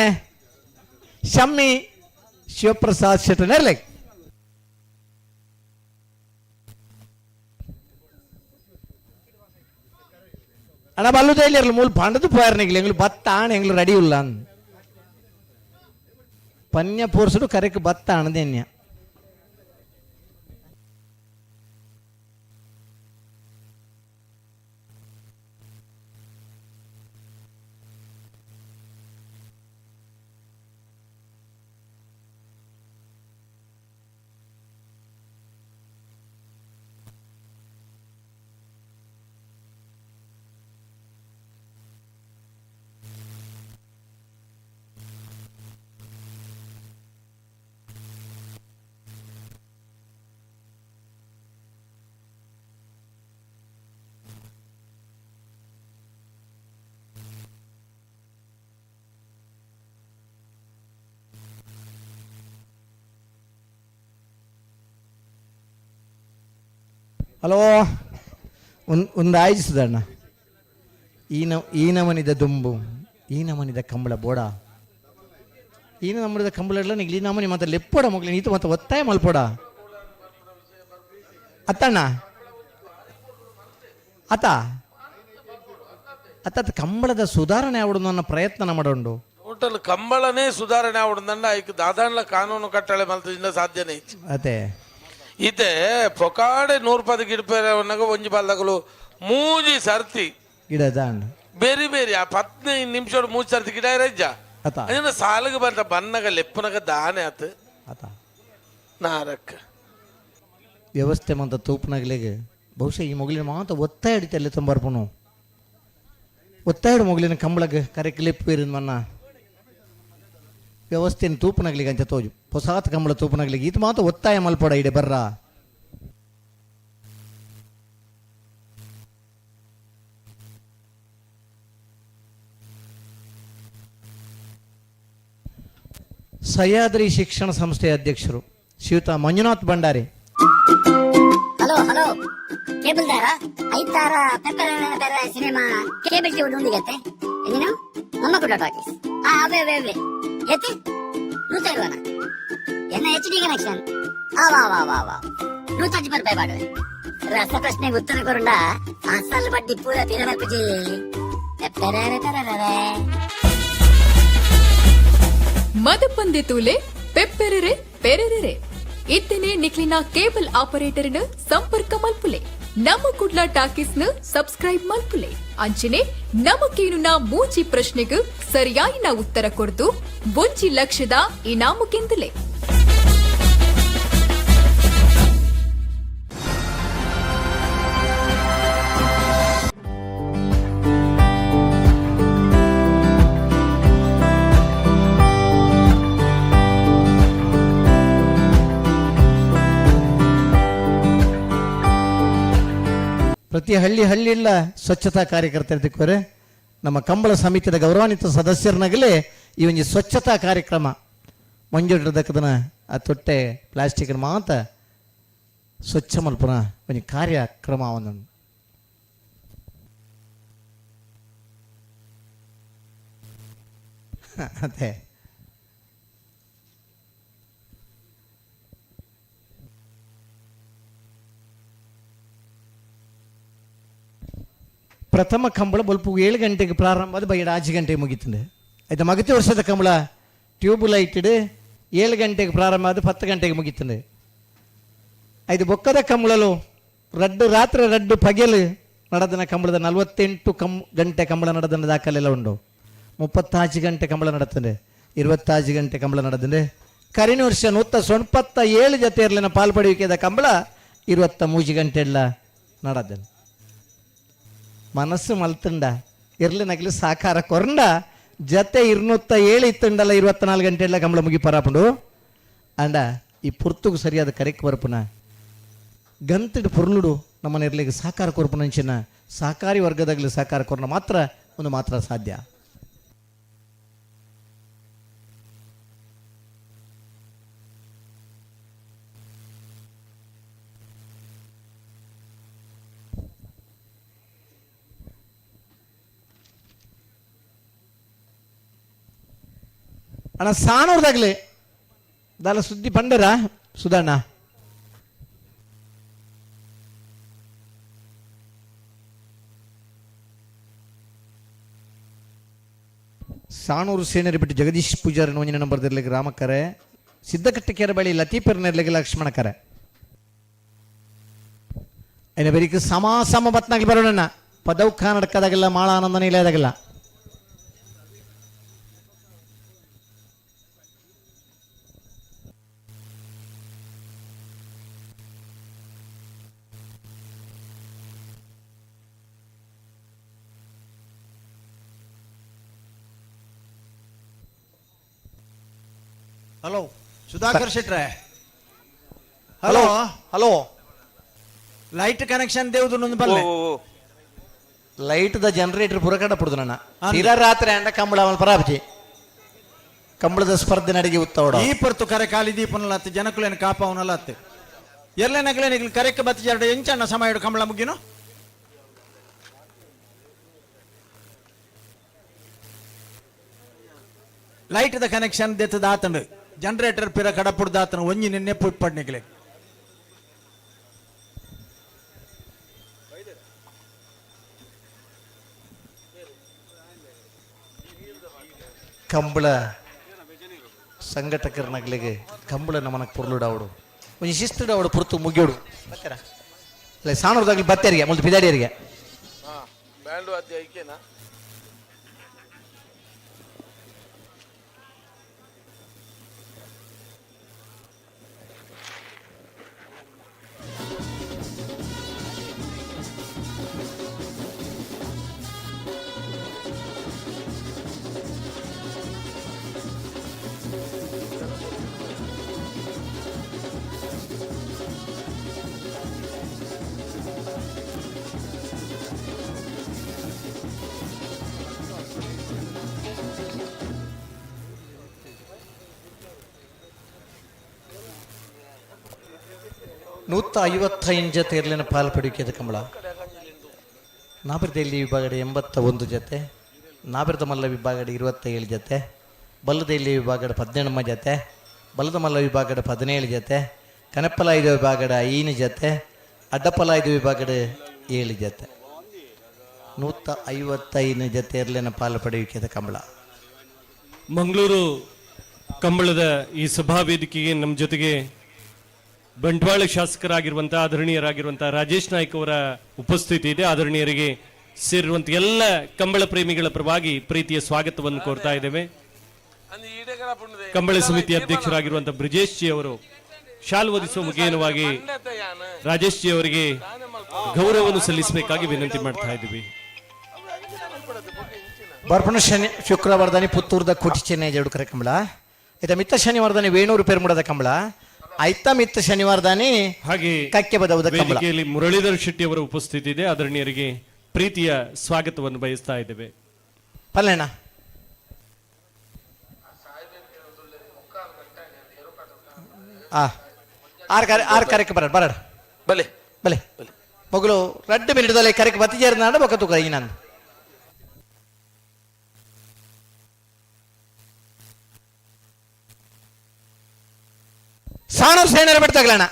ಶಮ್ಮಿ ಶಿವಪ್ರಸಾದ್ ಶೆಟ್ಟನಿರ್ಲೇಕ್. ಅಣ್ಣ ಬಲ್ಲುದೇ ಇರಲಿ ಮೂಲ ಪಾಂಡದು ಪೋಯಾರನಿಗ್ಲಿ ಎಂಗ್ಲು ಬತ್ತ ಆಣ ಎಂಗ್ಲು ರೆಡಿ ಇಲ್ಲ ಪನ್ಯ ಪೋರ್ಸುಡು ಕರೆಕ್ ಬತ್ತ ಅಣದೇನ್ಯ. ಹಲೋ, ಒಂದು ಆಯ್ಸುದಣ್ಣ. ಈ ನಮನಿದ ದುಂಬು, ಈ ನಮನಿದ ಕಂಬಳ ಬೋಡ, ಈ ನಮನಿದ ಕಂಬಳ ಇಡ್ಲ ನಿಗ್ಲಿ ಈ ನಮನಿ ಮತ್ತೆ ಲೆಪ್ಪೋಡ ಮಗ್ಲಿ ನೀತು ಮತ್ತೆ ಒತ್ತಾಯ ಮಲ್ಪೋಡ ಅತ್ತಣ್ಣ ಅತ್ತ ಅತ್ತ ಕಂಬಳದ ಸುಧಾರಣೆ ಆವಡು ನನ್ನ ಪ್ರಯತ್ನ ಮಾಡೋಂಡು. ಟೋಟಲ್ ಕಂಬಳನೇ ಸುಧಾರಣೆ ಆವಡ್ದಂಡ ಐಕ್ ದಾದಾನ್ಲ ಕಾನೂನು ಕಟ್ಟಳೆ ಮಲ್ತಿಂದ ಸಾಧ್ಯನೇ. ಅದೇ ಇತ್ತೆ ಪೊಕಾಡೆ 100 ಪದ ಗಿಡಪೇರೆ ಒಂಜಿ ಬಾಲ್ದಗಲು ಮೂಜಿ ಸರ್ತಿ ಗಿಡ ದಾಂಡ್ ಬೇರೆ ಬೇರೆ ಆ 15 ನಿಮಿಷ ಮೂಜಿ ಸರ್ತಿ ಗಿಡ ರಜ್ಜ ಅತ ಅಂಜನ ಸಾಲಗ ಬಂತ ಬನ್ನಗ ಲೆಪ್ಪನಗ ದಾನೆ ಆತ ಅತ ನಾರಕ್ಕ ವ್ಯವಸ್ಥೆ ಮಂತ ತೂಪನಾಗ್ಲಿಗೆ ಬಹುಶಃ ಈ ಮೊಗಲಿನ ಮಾತ ಒತ್ತಾಯ ಹಿಡಿತಲ್ಲಿ ತುಂಬರ್ಪುನು ಒತ್ತಾಯಡು ಮೊಗಲಿನ ಕಂಬಳಗ ಕರೆ ಕ್ಲಿಪ್ ಮನ್ನ ವ್ಯವಸ್ಥೆನ ತೂಪನಾಗ್ಲಿಗೆ ಅಂಚ ತೋಜು ಹೊಸಾತ್ ಕಂಬಳ ತೂಪನಾಗ್ಲಿಗೆ ಇದು ಮಾತು ಒತ್ತಾಯ ಮಲ್ಪಡ ಇಡೆ ಬರ್ರ. ಸಹ್ಯಾದ್ರಿ ಶಿಕ್ಷಣ ಸಂಸ್ಥೆಯ ಅಧ್ಯಕ್ಷರು ಶ್ರೀಯುತ Manjunath Bhandari. Hello hello, cable ದಾರ ಐತಾರ ಪೆಪ್ಪರ್ ಪೆರ ಸಿನಿಮಾ ಕೇಬಲ್ ಟಿವಿ ಉಂಡಿಗತ್ತೆ ನೀನು ನಮ್ಮ ಕೂಡ ಟಾಕೀಸ್. ಆ ಅವೇ ಅವೇ ಅವೇ ಎತ್ತಿ ನೂತ ಇರುವನ ಎನ್ನ ಎಚ್ ಡಿ ಕನೆಕ್ಷನ್. ಆ ವಾ ವಾ ವಾ ವಾ 150 ರೂಪಾಯಿ ಬಾಡುವೆ. ರಸ ಪ್ರಶ್ನೆಗೆ ಉತ್ತರ ಕೊರುಂಡ ಅಸಲ್ ಬಡ್ಡಿ ಪೂರ ಪಿರಮರ್ಪುಜಿ. ಮದಪಂದೆ ತೂಲೆ ಪೆಪ್ಪೆರೆರೆ ಪೆರೆರೆರೆ ಇತ್ತನೆ ನಿಕ್ಲಿನ ಕೇಬಲ್ ಆಪರೇಟರ್ನ ಸಂಪರ್ಕ ಮಲ್ಪುಲೆ. ನಮ್ಮ ಕುಡ್ಲ ಟಾಕೀಸ್ನ ಸಬ್ಸ್ಕ್ರೈಬ್ ಮಲ್ಪುಲೆ. ಅಂಚನೆ ನಮಕೇನುನ ಮೂಜಿ ಪ್ರಶ್ನೆಗೆ ಸರಿಯಾಯಿನ ಉತ್ತರ ಕೊರ್ದು 1 ಲಕ್ಷದ ಇನಾಮು ಗೆಂದಲೆ. ಪ್ರತಿ ಹಳ್ಳಿ ಹಳ್ಳಿಲ್ಲ ಸ್ವಚ್ಛತಾ ಕಾರ್ಯಕರ್ತರಿದ್ದಕ್ಕೋರೆ ನಮ್ಮ ಕಂಬಳ ಸಮಿತಿಯ ಗೌರವಾನ್ವಿತ ಸದಸ್ಯರನಾಗಲೇ ಈ ಒಂದು ಸ್ವಚ್ಛತಾ ಕಾರ್ಯಕ್ರಮ ಮಂಜೂರಿಡದಕ್ಕದನ ಆ ತೊಟ್ಟೆ ಪ್ಲಾಸ್ಟಿಕ್ ಮಾತ ಸ್ವಚ್ಛ ಮಲ್ಪುನ ಒಂದು ಕಾರ್ಯಕ್ರಮ ಒಂದೊಂದು. ಅದೇ ಪ್ರಥಮ ಕಂಬಳ ಬೊಲ್ಪು 7 ಗಂಟೆಗೆ ಪ್ರಾರಂಭ ಆದ ಬೈಡ 5 ಗಂಟೆಗೆ ಮುಗೀತದೆ. ಆಯ್ತಾ ಮಗತಿ ವರ್ಷದ ಕಂಬಳ ಟ್ಯೂಬ್ ಲೈಟ್ 7 ಗಂಟೆಗೆ ಪ್ರಾರಂಭ ಆದ 10 ಗಂಟೆಗೆ ಮುಗೀತದೆ. ಐದು ಬೊಕ್ಕದ ಕಂಬಳಲು ರಡ್ಡು ರಾತ್ರಿ ರಡ್ಡು ಪಗೆಲು ನಡೆದನ ಕಂಬಳದ 48 ಗಂಟೆ ಕಂಬಳ ನಡೆದನ ದಾಖಲೆಲ್ಲ ಉಂಟು. 35 ಗಂಟೆ ಕಂಬಳ ನಡತದೆ, 25 ಗಂಟೆ ಕಂಬಳ ನಡೆದಂದೆ. ಕರಿನ ವರ್ಷ 197 ಜೊತೆ ಇರಲಿನ ಪಾಲ್ಪಡುವಿಕೆದ ಕಂಬಳ 23 ಗಂಟೆ ಎಲ್ಲ ನಡೆದನು. ಮನಸ್ಸು ಮಲ್ತುಂಡ ಇರ್ಲಿ ನಗಲಿ ಸಾಕಾರ ಕೊರಂಡ ಜತೆ 207 ಇತ್ತುಂಡಲ್ಲ 24 ಗಂಟೆ ಎಲ್ಲ ಕಂಬಳ ಮುಗಿ ಪರಾಪುಂಡು. ಅಂಡ ಈ ಪುರ್ತುಗು ಸರಿಯಾದ ಕರೆಕ್ ಬರಪುನ ಗಂತಿಡು ಪುರ್ಲುಡು ನಮ್ಮ ಇರ್ಲಿಗೆ ಸಾಕಾರ ಕೊರಪುನಂಚಿನ ಸಹಕಾರಿ ವರ್ಗದಾಗಲಿ ಸಾಕಾರ ಕೊರನ ಮಾತ್ರ ಒಂದು ಮಾತ್ರ ಸಾಧ್ಯ. ಅಣ್ಣ ಸಾಣೂರ್ದಾಗ್ಲಿ ದಾಲ ಸುದ್ದಿ ಪಂಡರ ಸುಧಣ್ಣ. ಸಾಣೂರು ಸೇನರಿ ಬಿಟ್ಟು ಜಗದೀಶ್ ಪೂಜಾರಿ ಒಂಜಿನ ನಂಬರ್ ಇರ್ಲಿಕ್ಕೆ ರಾಮಕರೆ, ಸಿದ್ದಕಟ್ಟೆ ಕೆರೆ ಬಳಿ ಲತೀಪರ್ ನೆರ್ಲಿಗೆ ಲಕ್ಷ್ಮಣ ಕರೆ. ಏನ ಬೇರಿಕ ಸಮ ಸಮ ಬತ್ನಾಗ್ಲಿ ಬರೋಣ ಪದವು ನಡಕದಾಗಿಲ್ಲ ಮಾಳ ಆನಂದನ ಇಲ್ಲದಾಗಿಲ್ಲ. ಹಲೋ ಸುಧಾಕರ್ ಶೆಟ್ರೆ, ಹಲೋ ಹಲೋ, ಲೈಟ್ ಕನೆಕ್ಷನ್ ದೇವ್ದು ನೊಂದು ಬಲ್ಲೆ. ಲೈಟ್ the generator ಪುರಕಡ ಪುಡ್ದು ನನ್ನ ತೀರಾ ರಾತ್ರಿ ಅಂಡ ಕಂಬಳ ಅವನ ಪರಾಬ್ಜಿ ಕಂಬಳದ ಸ್ಪರ್ಧೆ ನಡಿಗೆ ಉತ್ತವಡ ಈ ಪೊರ್ತು ಕರೆ ಖಾಲಿ ದೀಪನಲ್ಲ ಅತ್ತೆ ಜನಕುಲೇನು ಕಾಪವನಲ್ಲ ಅತ್ತೆ. ಎರ್ಲೆ ನಗಲೆ ನಿಗ್ಲು ಕರೆಕ್ ಬತ್ತಿಜಾರಡ ಎಂಚಣ್ಣ ಸಮಯ ಕಂಬಳ ಮುಗಿನು. ಲೈಟ್ the connection ದೆತ್ತದ ಆತಂಡು ಜನರೇಟರ್ ಪಿರ ಕಡಪುಡ್ದಾತನು ಒಂಜಿ ನಿನ್ನೆ ಪುಟ್ಪಡ್ ನಿಗ್ಲೆ. ಕಂಬಳ ಸಂಘಟಕರ ನಗಲಿಗೆ ಕಂಬಳ ನಮನಕ್ಕೆ ಪೊರ್ಲುಡಾವಡು ಒಂಜಿ ಶಿಸ್ತುಡಾವಡು ಪುರ್ತು ಮುಗಿಯೋಡು ಬತ್ತೆರ ಇಲ್ಲ ಸಾಣೂರ್ದಾಗ್ಲಿ ಬತ್ತೇರಿಗೆ ಮುಲ್ತು ಪಿದಾಡಿಯರಿಗೆ. ಬ್ಯಾಂಡ್ ವಾದ್ಯ ಐಕೆನಾ? 155 ಜೊತೆ ಇರಲಿನ ಪಾಲು ಪಡೆಯುತ್ತದೆ ಕಂಬಳ. ನಾಬಿರ್ದೆಲ್ಲಿ ವಿಭಾಗಡೆ 81 ಜೊತೆ, ನಾಬಿರ್ದ ಮಲ್ಲ ವಿಭಾಗಡೆ 27 ಜೊತೆ, ಬಲ್ಲದೆಲ್ಲಿ ವಿಭಾಗಡೆ 18 ಜೊತೆ, ಬಲ್ಲದ ಮಲ್ಲ ವಿಭಾಗಡೆ 17 ಜೊತೆ, ಕನಪ್ಪಲಾಯ್ದ ವಿಭಾಗಡೆ 5 ಜೊತೆ, ಅಡ್ಡಪ್ಪಲಾಯ್ದ ವಿಭಾಗಡೆ 7 ಜೊತೆ. 155 ಜೊತೆ ಇರಲಿನ ಪಾಲು ಪಡೆಯುತ್ತದೆ ಕಂಬಳ. ಮಂಗಳೂರು ಕಂಬಳದ ಈ ಸಭಾ ವೇದಿಕೆಗೆ ನಮ್ಮ ಜೊತೆಗೆ ಬಂಟ್ವಾಳ ಶಾಸಕರಾಗಿರುವಂತಹ ಆದರಣೀಯರಾಗಿರುವಂತಹ ರಾಜೇಶ್ ನಾಯ್ಕ್ ಅವರ ಉಪಸ್ಥಿತಿ ಇದೆ. ಆದರಣೀಯರಿಗೆ ಸೇರಿರುವಂತಹ ಎಲ್ಲ ಕಂಬಳ ಪ್ರೇಮಿಗಳ ಪರವಾಗಿ ಪ್ರೀತಿಯ ಸ್ವಾಗತವನ್ನು ಕೋರ್ತಾ ಇದ್ದೇವೆ. ಕಂಬಳ ಸಮಿತಿ ಅಧ್ಯಕ್ಷರಾಗಿರುವಂತಹ ಬ್ರಿಜೇಶ್ ಜಿ ಅವರು ಶಾಲು ಒದಿಸುವ ಮುಖೇನವಾಗಿ ರಾಜೇಶ್ ಜಿ ಅವರಿಗೆ ಗೌರವವನ್ನು ಸಲ್ಲಿಸಬೇಕಾಗಿ ವಿನಂತಿ ಮಾಡ್ತಾ ಇದ್ದೀವಿ. ಬರ್ಪಣ ಶನಿ ಶುಕ್ರವಾರದಾನಿ ಪುತ್ತೂರ್ದ ಕೋಟಿ ಚೆನ್ನೈ ಜಡು ಕರೆ ಕಂಬಳ. ಇದ ಮಿತ್ತ ಶನಿವಾರದಾನಿ ವೇಣೂರು ಪೆರ್ಮುಡದ ಕಂಬಳ. ಐತ ಮಿತ್ತ ಶನಿವಾರದಾನಿ ಹಾಗೆ ಕಕ್ಕೆ ಬದೌದ ಕಂಬಳ. ವೇದಿಕೆಯಲ್ಲಿ ಮುರಳೀಧರ್ ಶೆಟ್ಟಿ ಅವರ ಉಪಸ್ಥಿತಿ ಇದೆ. ಆದರಣೀಯರಿಗೆ ಪ್ರೀತಿಯ ಸ್ವಾಗತವನ್ನು ಬಯಸ್ತಾ ಇದ್ದೇವೆ. ಪಲ್ಲೇಣ ಆ ಆರು ಕರೆ ಆರು ಕರೆಕ್ ಬರಡ್ ಬರಡ್. ಬಲೆ. ಬಲೆ ಮೊಗಲು 2 ಮಿನಿಟ್ದಲ್ಲಿ ಕರೆಕ್ ಬತ್ತಿಜೇರ್ನಾಡ ಬೊಕ್ಕ ತೂಕ ಈ ನಾನು. ಸಾಣೂರು ಸೇನರ ಬಿಡ್ತಾಗ್ಲಣ್ಣ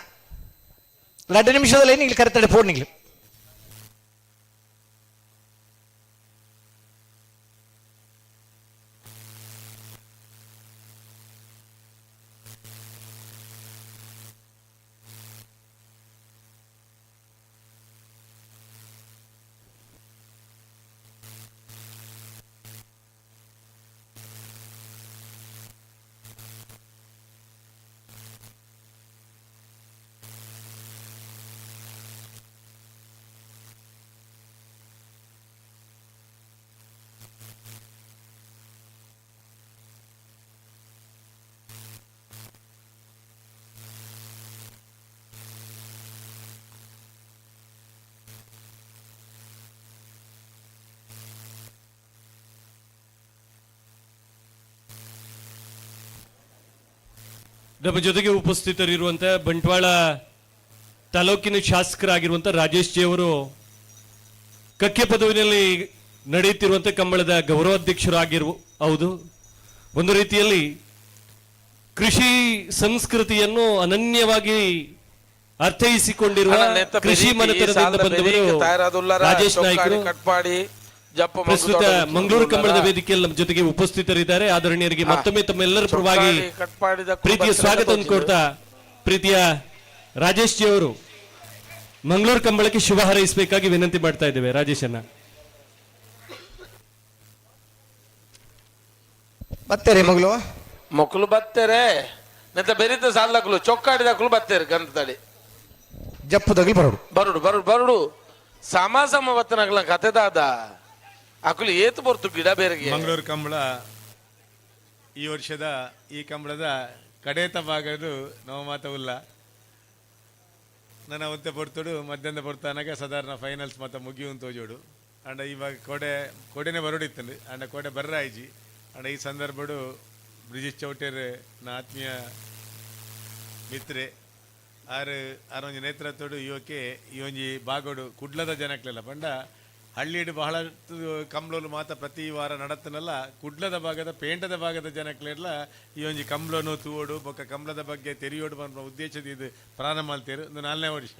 2 ನಿಮಿಷದಲ್ಲಿ ನಿಗ್ಲಿ ಕರೆತಡೆ ಫೋನ್ ನಿಗ್ಲಿ. ನಮ್ಮ ಜೊತೆಗೆ ಉಪಸ್ಥಿತರಿರುವಂತಹ ಬಂಟ್ವಾಳ ತಾಲೂಕಿನ ಶಾಸಕರಾಗಿರುವಂತಹ ರಾಜೇಶ್ ಜಿ ಅವರು ಕಕ್ಕೆ ಪದವಿನಲ್ಲಿ ನಡೆಯುತ್ತಿರುವಂತಹ ಕಂಬಳದ ಗೌರವಾಧ್ಯಕ್ಷರಾಗಿರುವ ಹೌದು. ಒಂದು ರೀತಿಯಲ್ಲಿ ಕೃಷಿ ಸಂಸ್ಕೃತಿಯನ್ನು ಅನನ್ಯವಾಗಿ ಅರ್ಥೈಸಿಕೊಂಡಿರುವ ಕೃಷಿ ಮನೆತನದಿಂದ ಬಂದವರು ರಾಜೇಶ್ ನಾಯ್ಕರು ಪ್ರಸ್ತುತ ಮಂಗಳೂರು ಕಂಬಳದ ವೇದಿಕೆಯಲ್ಲಿ ನಮ್ಮ ಜೊತೆಗೆ ಉಪಸ್ಥಿತರಿದ್ದಾರೆ. ಆದರಣೀಯರಿಗೆ ಮತ್ತೊಮ್ಮೆ ತಮ್ಮೆಲ್ಲರ ಪರವಾಗಿ ಪ್ರೀತಿಯ ಸ್ವಾಗತವನ್ನು ಕೋರ್ತಾ ಪ್ರೀತಿಯ ರಾಜೇಶ್ ಜಿ ಅವರು ಮಂಗಳೂರು ಕಂಬಳಕ್ಕೆ ಶುಭ ಹಾರೈಸಬೇಕಾಗಿ ವಿನಂತಿ ಮಾಡ್ತಾ ಇದ್ದೇವೆ ರಾಜೇಶನ್ನ. ಬತ್ತೇರಿ ಮಗಳು ಮಕ್ಕಳು ಬತ್ತೇರೆ ನೆತ್ತ ಬೆರಿತ ಸಾಲದಕ್ಲು ಚೊಕ್ಕಾಡಿದಕ್ಲು ಬತ್ತೇರಿ ಗಂಧದಡಿ. ಜಪ್ಪುದಗ್ಲು ಬರೋಡು ಬರುಡು ಬರುಡು ಬರುಡು ಸಮ ಸಮ ಬತ್ತನಗ್ಲ ಕತೆ ದಾದ ಅಕುಲು ಏತು ಬರ್ತು ಗಿಡ ಬೇರೆಗೆ. ಮಂಗಳೂರು ಕಂಬಳ ಈ ವರ್ಷದ ಈ ಕಂಬಳದ ಕಡೇತ ಭಾಗದು ನಾವು ಮಾತವುಲ್ಲ. ನನ್ನ ಒಂತೆ ಪೊರ್ತುಡು ಮಧ್ಯಾಹ್ನ ಪೊರ್ತಾನಾಗ ಸಾಧಾರಣ ಫೈನಲ್ಸ್ ಮಾತ ಮುಗಿಯುವಂತ ತೋಜೋಡು. ಅಂಡ ಇವಾಗ ಕೋಡೆ ಕೋಡೆನೆ ಬರೋಡಿತ್ತಂಡು ಅಂಡ ಕೋಡೆ ಬರ್ರಾಯ್ಜಿ. ಅಂಡ ಈ ಸಂದರ್ಭಡು ಬ್ರಿಜೇಶ್ ಚೌಟೇರ್ ನ ಆತ್ಮೀಯ ಮಿತ್ರೆ ಆರು ಆರೊಂಜಿ ನೇತೃತ್ವಡು ಯುವಕೆ ಈ ಒಂಜಿ ಬಾಗೋಡು ಕುಡ್ಲದ ಜನಕ್ಲೆಲ್ಲ ಪಂಡ ಹಳ್ಳಿಡ್ ಬಹಳ ಕಂಬ್ಲೋಲು ಮಾತ ಪ್ರತಿ ವಾರ ನಡತನಲ್ಲ ಕುಡ್ಲದ ಭಾಗದ ಪೇಂಟದ ಭಾಗದ ಜನಕ್ಲೆಲ್ಲ ಈ ಒಂಜಿ ಕಂಬ್ಲನು ತೂವೋಡು ಬೊಕ್ಕ ಕಂಬ್ಲದ ಬಗ್ಗೆ ತೆರಿಯೋಡು ಪನ್ಪುನ ಉದ್ದೇಶದ ಇದು ಪ್ರಾರಂಭ ಮಲ್ತೇರು. ಒಂದು ನಾಲ್ನೇ ವರ್ಷ,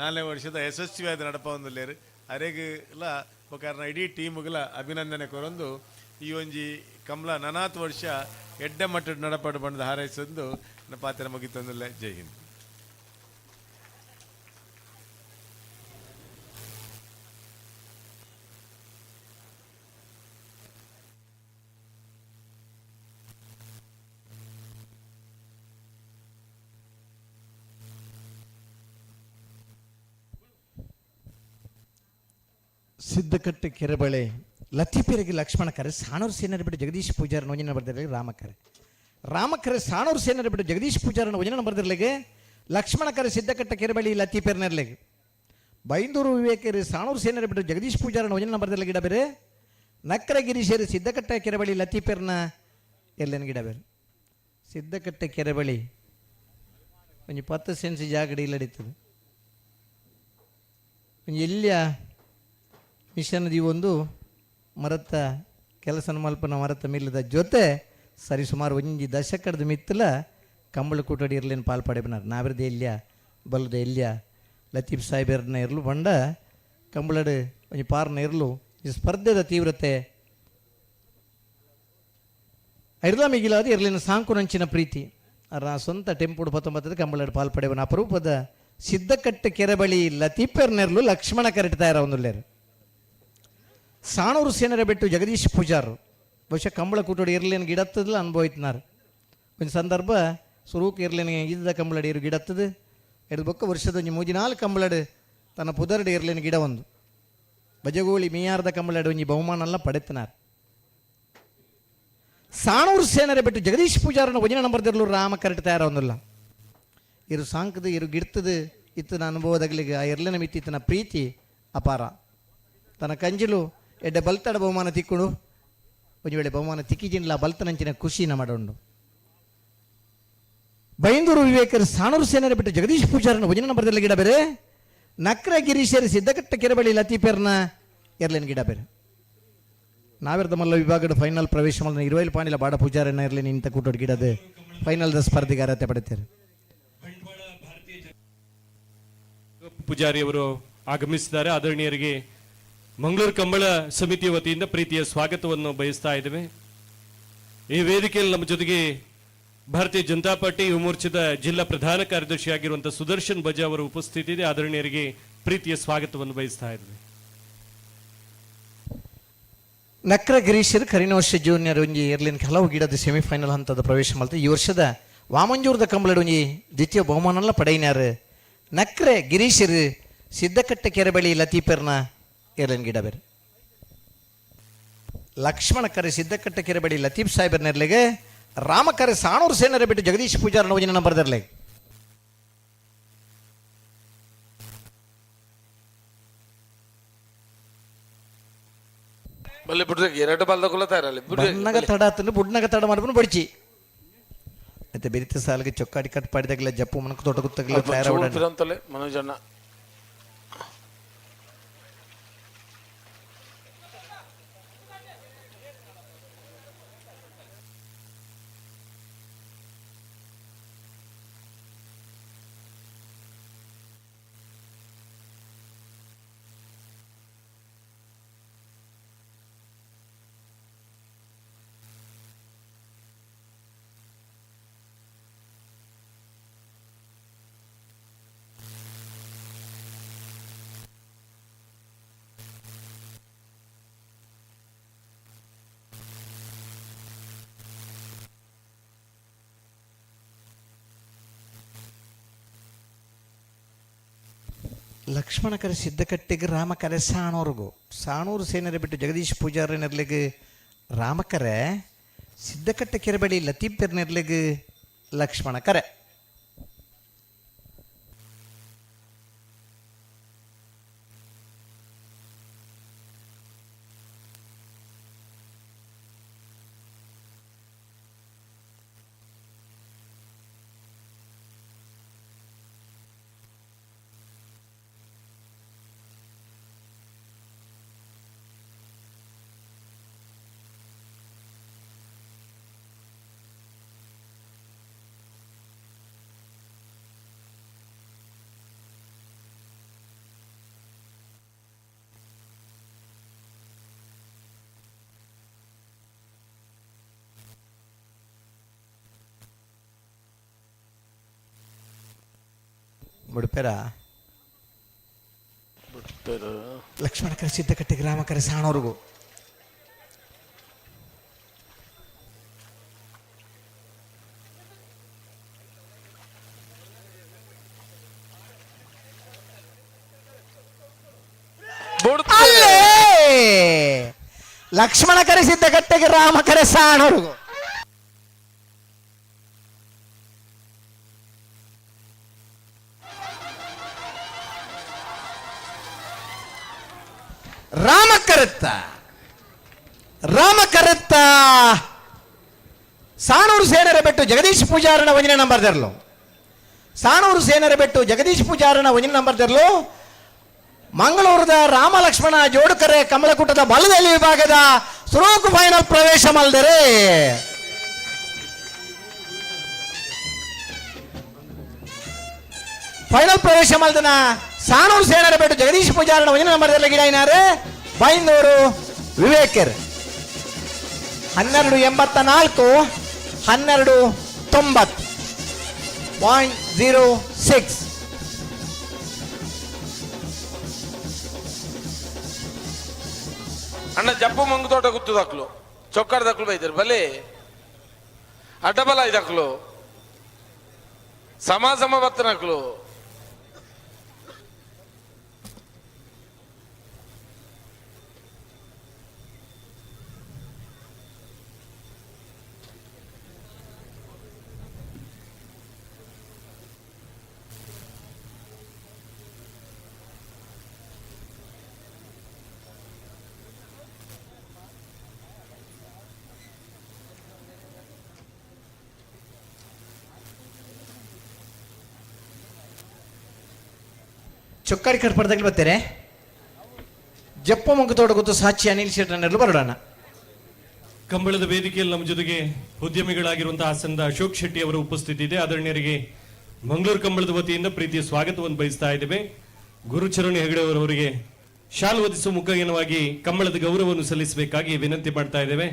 ನಾಲ್ನೇ ವರ್ಷದ ಯಶಸ್ವಿಯಾದ ನಡಪ ಒಂದುಲ್ಲೇರು. ಅರೆಗ್ಲ ಬೊಕ್ಕ ಅರ್ನ ಇಡೀ ಟೀಮ್ಗಳ ಅಭಿನಂದನೆ ಕೊರೊಂದು ಈ ಒಂಜಿ ಕಮ್ಲ ನನಾತ್ ವರ್ಷ ಎಡ್ಡೆ ಮಟ್ಟದ ನಡಪಾಡು ಬಂದ ಹಾರೈಸೊಂದು ನನ್ನ ಪಾತ್ರ ಮುಗಿತೊಂದುಲ್ಲೆ. ಜೈ ಹಿಂದ್. ಸಿದ್ಧಕಟ್ಟೆ ಕೆರೆಬಳೆ ಲತ್ತಿಪೇರಿಗೆ ಲಕ್ಷ್ಮಣ ಕರೆ ಸಾಣೂರು ಸೇನರ ಬಿಟ್ಟು ಜಗದೀಶ್ ಪೂಜಾರನ ಒಂಜಿನ ಬರ್ದಿರಲಿ ರಾಮಕರೆ. ರಾಮಕರೆ ಸಾಣೂರು ಸೇನರ ಬಿಟ್ಟು ಜಗದೀಶ್ ಪೂಜಾರನ ಒಂಜಿನ ಬರ್ದಿರ್ಲಿಗೆ ಲಕ್ಷ್ಮಣ ಕರೆ ಸಿದ್ಧಕಟ್ಟೆ ಕೆರೆಬಳಿ ಲತ್ತಿಪೇರ್ನರ್ಲಿಗೆ. ಬೈಂದೂರು ವಿವೇಕರು ಸಾಣೂರು ಸೇನರ ಬಿಟ್ಟು ಜಗದೀಶ್ ಪೂಜಾರನ ಒಂಜಿನ ಬರ್ದಿರ್ಲಿ ಗಿಡ ಬೇರೆ. ನಕ್ಕರ ಗಿರೀಶರು ಸಿದ್ಧಕಟ್ಟೆ ಕೆರೆಬಳಿ ಲತ್ತಿಪೇರ್ನ ಎಲ್ಲೇನು ಗಿಡ ಬೇರೆ. ಸಿದ್ಧಕಟ್ಟೆ ಕೆರೆಬಳಿ ಒಂಜಿ 10 ಸೆನ್ಸ್ ಜಾಗಡಿ ಇಲ್ಲಡಿತದೆ. ಒಂಜಿ ಎಲ್ಲಿಯ ಮಿಷನ್ ಒಂದು ಮರತ್ತ ಕೆಲಸ ಮಲ್ಪನ ಮರತ್ತ ಮಿಲ್ಲದ ಜೊತೆ ಸರಿಸುಮಾರು ಒಂಜಿ ದಶಕದ ಮಿತ್ತಲ ಕಂಬಳ ಕೂಟಡಿ ಇರ್ಲೇನು ಪಾಲ್ ಪಡೆಬನಾರ್. ನಾವಿರದ ಎಲ್ಯ ಬಲ್ಲದ ಎಲ್ಯ ಲತೀಫ್ ಸಾಹೇಬರ್ನ ಇರ್ಲು ಬಂಡ ಕಂಬಳಡು ಒಂಜಿ ಪಾರ್ನ ಇರ್ಲು ಈ ಸ್ಪರ್ಧೆದ ತೀವ್ರತೆ ಐರ್ಲಾ ಮಿಗಿಲಾದ ಇರ್ಲಿನ ಸಾಂಕುನಂಚಿನ ಪ್ರೀತಿ ಅರ ಸ್ವಂತ ಟೆಂಪುಡು 19 ಕಂಬಳಡು ಪಾಲ್ ಪಡೆವನ ಅಪರೂಪದ ಸಿದ್ಧಕಟ್ಟೆ ಕೆರೆಬಳಿ ಲತೀಫೆರ್ನೆರ್ಲು ಲಕ್ಷ್ಮಣ ಕರೆಟ್ ತಯಾರ. ಸಾಣೂರು ಸೇನರ ಬಿಟ್ಟು ಜಗದೀಶ್ ಪೂಜಾರು ಬಹುಶಃ ಕಂಬಳ ಕೂಟೋಡು ಇರ್ಲೇನು ಗಿಡತ್ತದಲ್ಲ ಅನುಭವಿತ್ನಾರು. ಒಂದು ಸಂದರ್ಭ ಸುರೂಕ್ ಇರ್ಲೇನು ಇದ್ದ ಕಂಬಳಡಿ ಇರು ಗಿಡತ್ತದು ಎಡು ಬೊಕ್ಕ ವರ್ಷದ ಒಂಜಿ ಮೂಜಿ ನಾಲ್ಕು ಕಂಬಳಡು ತನ್ನ ಪುದರ್ಡು ಇರ್ಲೇನು ಗಿಡ ಒಂದು ಬಜಗೋಳಿ ಮೀಯಾರ್ದ ಕಂಬಳಡು ಒಂಜಿ ಬಹುಮಾನ ಎಲ್ಲ ಪಡೆತನಾರ್. ಸಾಣೂರು ಸೇನರ ಬಿಟ್ಟು ಜಗದೀಶ್ ಪೂಜಾರನ ಒಂಜಿನ ನಂಬರ್ದಿರ್ಲು ರಾಮ ಕರೆಕ್ಟ್ ತಯಾರ ಒಂದಿಲ್ಲ. ಇರು ಸಾಂಕದು ಇರು ಗಿಡ್ತದು ಇತ್ತನ ಅನುಭವದಗ್ಲಿಗೆ ಆ ಇರ್ಲಿನ ಮಿತ್ತಿತ್ತನ ಪ್ರೀತಿ ಅಪಾರ. ತನ್ನ ಕಂಜಿಲು ಎಡ್ಡೆ ಬಲ್ತಡ ಬಹುಮಾನ ತಿಕ್ಕುಡು ಒಂಜಿ ವೇಳೆ ಬಹುಮಾನ ತಿಕ್ಕಿಜಿನ್ಲ ಬಲ್ತನಂಚಿನ ಖುಷಿನ ಮಾಡೋಂಡು. ಬೈಂದೂರು ವಿವೇಕರು ಸಾಣೂರು ಸೇನರ ಬಿಟ್ಟು ಜಗದೀಶ್ ಪೂಜಾರನ ಒಂಜಿನ ನಂಬರ್ದಲ್ಲಿ ಗಿಡ ಬೇರೆ. ನಕ್ರ ಗಿರೀಶರು ಸಿದ್ಧಕಟ್ಟ ಕೆರೆಬಳಿ ಲತೀಪೇರ್ನ ಎರ್ಲೇನು ಗಿಡ ಬೇರೆ. ನಾವಿರ್ದ ಮಲ್ಲ ವಿಭಾಗದ ಫೈನಲ್ ಪ್ರವೇಶ ಮಲ್ಲ ಇರುವೈಲ್ ಪಾಣಿಲ ಬಾಡ ಪೂಜಾರನ್ನ ಇರಲಿ ನಿಂತ ಕೂಟೋಡ್ ಗಿಡದ ಫೈನಲ್ದ ಸ್ಪರ್ಧೆಗೆ ಅರ್ಹತೆ ಪಡೆತಾರೆ. ಪೂಜಾರಿ ಅವರು ಆಗಮಿಸಿದ್ದಾರೆ. ಆದರಣೀಯರಿಗೆ ಮಂಗಳೂರು ಕಂಬಳ ಸಮಿತಿಯ ವತಿಯಿಂದ ಪ್ರೀತಿಯ ಸ್ವಾಗತವನ್ನು ಬಯಸ್ತಾ ಇದ್ದೇವೆ. ಈ ವೇದಿಕೆಯಲ್ಲಿ ನಮ್ಮ ಜೊತೆಗೆ ಭಾರತೀಯ ಜನತಾ ಪಾರ್ಟಿ ಯುವ ಮೋರ್ಚಾದ ಜಿಲ್ಲಾ ಪ್ರಧಾನ ಕಾರ್ಯದರ್ಶಿಯಾಗಿರುವಂತಹ ಸುದರ್ಶನ್ ಬಜಾ ಅವರ ಉಪಸ್ಥಿತಿ ಇದೆ. ಆದರಣೀಯರಿಗೆ ಪ್ರೀತಿಯ ಸ್ವಾಗತವನ್ನು ಬಯಸ್ತಾ ಇದ್ದೇವೆ. ನಕ್ರ ಗಿರೀಶರು ಕರಿನ ವರ್ಷ ಜೂನಿಯರ್ ಒಂಜಿ ಎರ್ಲಿನ್ ಹಲವು ಗಿಡದ ಸೆಮಿಫೈನಲ್ ಹಂತದ ಪ್ರವೇಶ ಮಲ್ತ ಈ ವರ್ಷದ ವಾಮಂಜೂರದ ಕಂಬಳಡ್ ಒಂಜಿ ದ್ವಿತೀಯ ಬಹುಮಾನಲ್ಲ ಪಡೆಯಿನಾರು. ನಕ್ರೆ ಗಿರೀಶರು ಸಿದ್ಧಕಟ್ಟೆ ಕೆರೆಬಳಿ ಲತೀಪೆರ್ನ ಎರ್ಲಿನ್ ಗಿಡ ಬೇರೆ. ಲಕ್ಷ್ಮಣ ಕರೆ ಸಿದ್ಧಕಟ್ಟೆ ಕೆರೆಬಳಿ ಲತೀಫ್ ಸಾಹೇಬರ್ನೆರ್ಲಿಗೆ ರಾಮಕರೆ ಸಾಣೂರು ಸೇನರ ಬಿಟ್ಟು ಜಗದೀಶ್ ಪೂಜಾರನ ಒಂಜಿನ ನಂಬರ್ದರ್ಲೆ. ಬಲ್ಲಿ ಬಿಡ್ರಿ ಎರಡು ಬಲ್ದ ಕುಲ ತಯಾರಲ್ಲಿ. ಬಣ್ಣಗ ತಡ ಆತಂದ್ರೆ ಬುಡ್ನಗ ತಡ ಮಾಡ್ಕೊಂಡು ಬಡಿಚಿ ಮತ್ತೆ ಬೆರಿತ ಸಾಲಿಗೆ ಚೊಕ್ಕಾಡಿ ಕಟ್ ಪಾಡಿದಾಗಲ ಜಪ್ಪು ಮನಕ ತೋಟ ಗುತ್ತಗಲ ತಯಾರ. ಮನೋಜಣ್ಣ ಲಕ್ಷ್ಮಣ ಕರೆ ಸಿದ್ಧಕಟ್ಟೆಗೆ ರಾಮಕರೆ ಸಾಣೂರಿಗೂ ಸಾಣೂರು ಸೇನರೆ ಬಿಟ್ಟು ಜಗದೀಶ್ ಪೂಜಾರಿ ನೆರ್ಲಿಗೆ ರಾಮಕರೆ ಸಿದ್ಧಕಟ್ಟೆ ಕೆರೆಬಳಿ ಲತೀಫ್ ನೆರ್ಲಿಗೆ ಲಕ್ಷ್ಮಣ ಕರೆ. ಬುಡ್ಪೇರ ಲಕ್ಷ್ಮಣ ಕರೆ ಸಿದ್ದಕಟ್ಟೆ ಗ್ರಾಮ ಕರೆ ಸಾಣೋರ್ಗು. ಅಲ್ಲೇ ಲಕ್ಷ್ಮಣ ಕರೆ ಸಿದ್ದಕಟ್ಟೆಗೆ ರಾಮ ಕರೆ ಸಾಣೋರ್ಗು. ರಾಮ ಕರೆತ್ತ, ರಾಮ ಕರೆತ್ತ ಸಾಣೂರು ಸೇನರ ಬೆಟ್ಟು ಜಗದೀಶ್ ಪೂಜಾರನ ಒಂದನೇ ನಂಬರ್ ದರ್ಲು. ಸಾಣೂರು ಸೇನರ ಬೆಟ್ಟು ಜಗದೀಶ್ ಪೂಜಾರನ ಒಂದನೇ ನಂಬರ್ ದರ್ಲು. ಮಂಗಳೂರದ ರಾಮ ಲಕ್ಷ್ಮಣ ಜೋಡುಕರೆ ಕಮಲಕೂಟದ ಬಲದಲ್ಲಿ ವಿಭಾಗದ ಸುರೋಕು ಫೈನಲ್ ಪ್ರವೇಶ ಮಲ್ದರೆ. ಫೈನಲ್ ಪ್ರವೇಶ ಮಲ್ದನ ಸಾಣೂರು ಸೇನರ ಬೆಟ್ಟು ಜಗದೀಶ್ ಪೂಜಾರನ ಒಂದನೇ ನಂಬರ್ ಗಿಡಾಯಿನಾರೆ ಬೈಂದೂರು ವಿವೇಕರ್. 12.84, 12.90 .06. ಅಣ್ಣ ಜಪ್ಪು ಮಂಗು ತೋಟ ಗುತ್ತು ದಾಖಲು ಚೊಕ್ಕಡ ದಾಖಲು ಬೈದರು ಬಲೆ ಅಡ್ಡಬಲ ಇದಾಕ್ಲು ಸಮ ಸಮ ಬತ್ತನಕ್ಲು. ಚೊಕ್ಕಾಡಿ ಕಟ್ಪಡ್ದಾಗಲಿ ಬರ್ತಾರೆ. ಜಪ್ಪ ಮಂಗು ತೋಟ ಗೊತ್ತು ಸಾಕ್ಷಿ ಅನಿಲ್ ಶೆಟ್ಟರ್ನೆಲ್ಲ ಬರೋಣ. ಕಂಬಳದ ವೇದಿಕೆಯಲ್ಲಿ ನಮ್ಮ ಜೊತೆಗೆ ಉದ್ಯಮಿಗಳಾಗಿರುವಂತಹ ಹಾಸನದ ಅಶೋಕ್ ಶೆಟ್ಟಿ ಅವರ ಉಪಸ್ಥಿತಿ ಇದೆ. ಆದರಣೀಯರಿಗೆ ಮಂಗಳೂರು ಕಂಬಳದ ವತಿಯಿಂದ ಪ್ರೀತಿಯ ಸ್ವಾಗತವನ್ನು ಬಯಸ್ತಾ ಇದ್ದೇವೆ. ಗುರುಚರಣಿ ಹೆಗಡೆ ಅವರವರಿಗೆ ಶಾಲು ಹೊದಿಸುವ ಮುಖೇನವಾಗಿ ಕಂಬಳದ ಗೌರವವನ್ನು ಸಲ್ಲಿಸಬೇಕಾಗಿ ವಿನಂತಿ ಮಾಡ್ತಾ ಇದ್ದೇವೆ.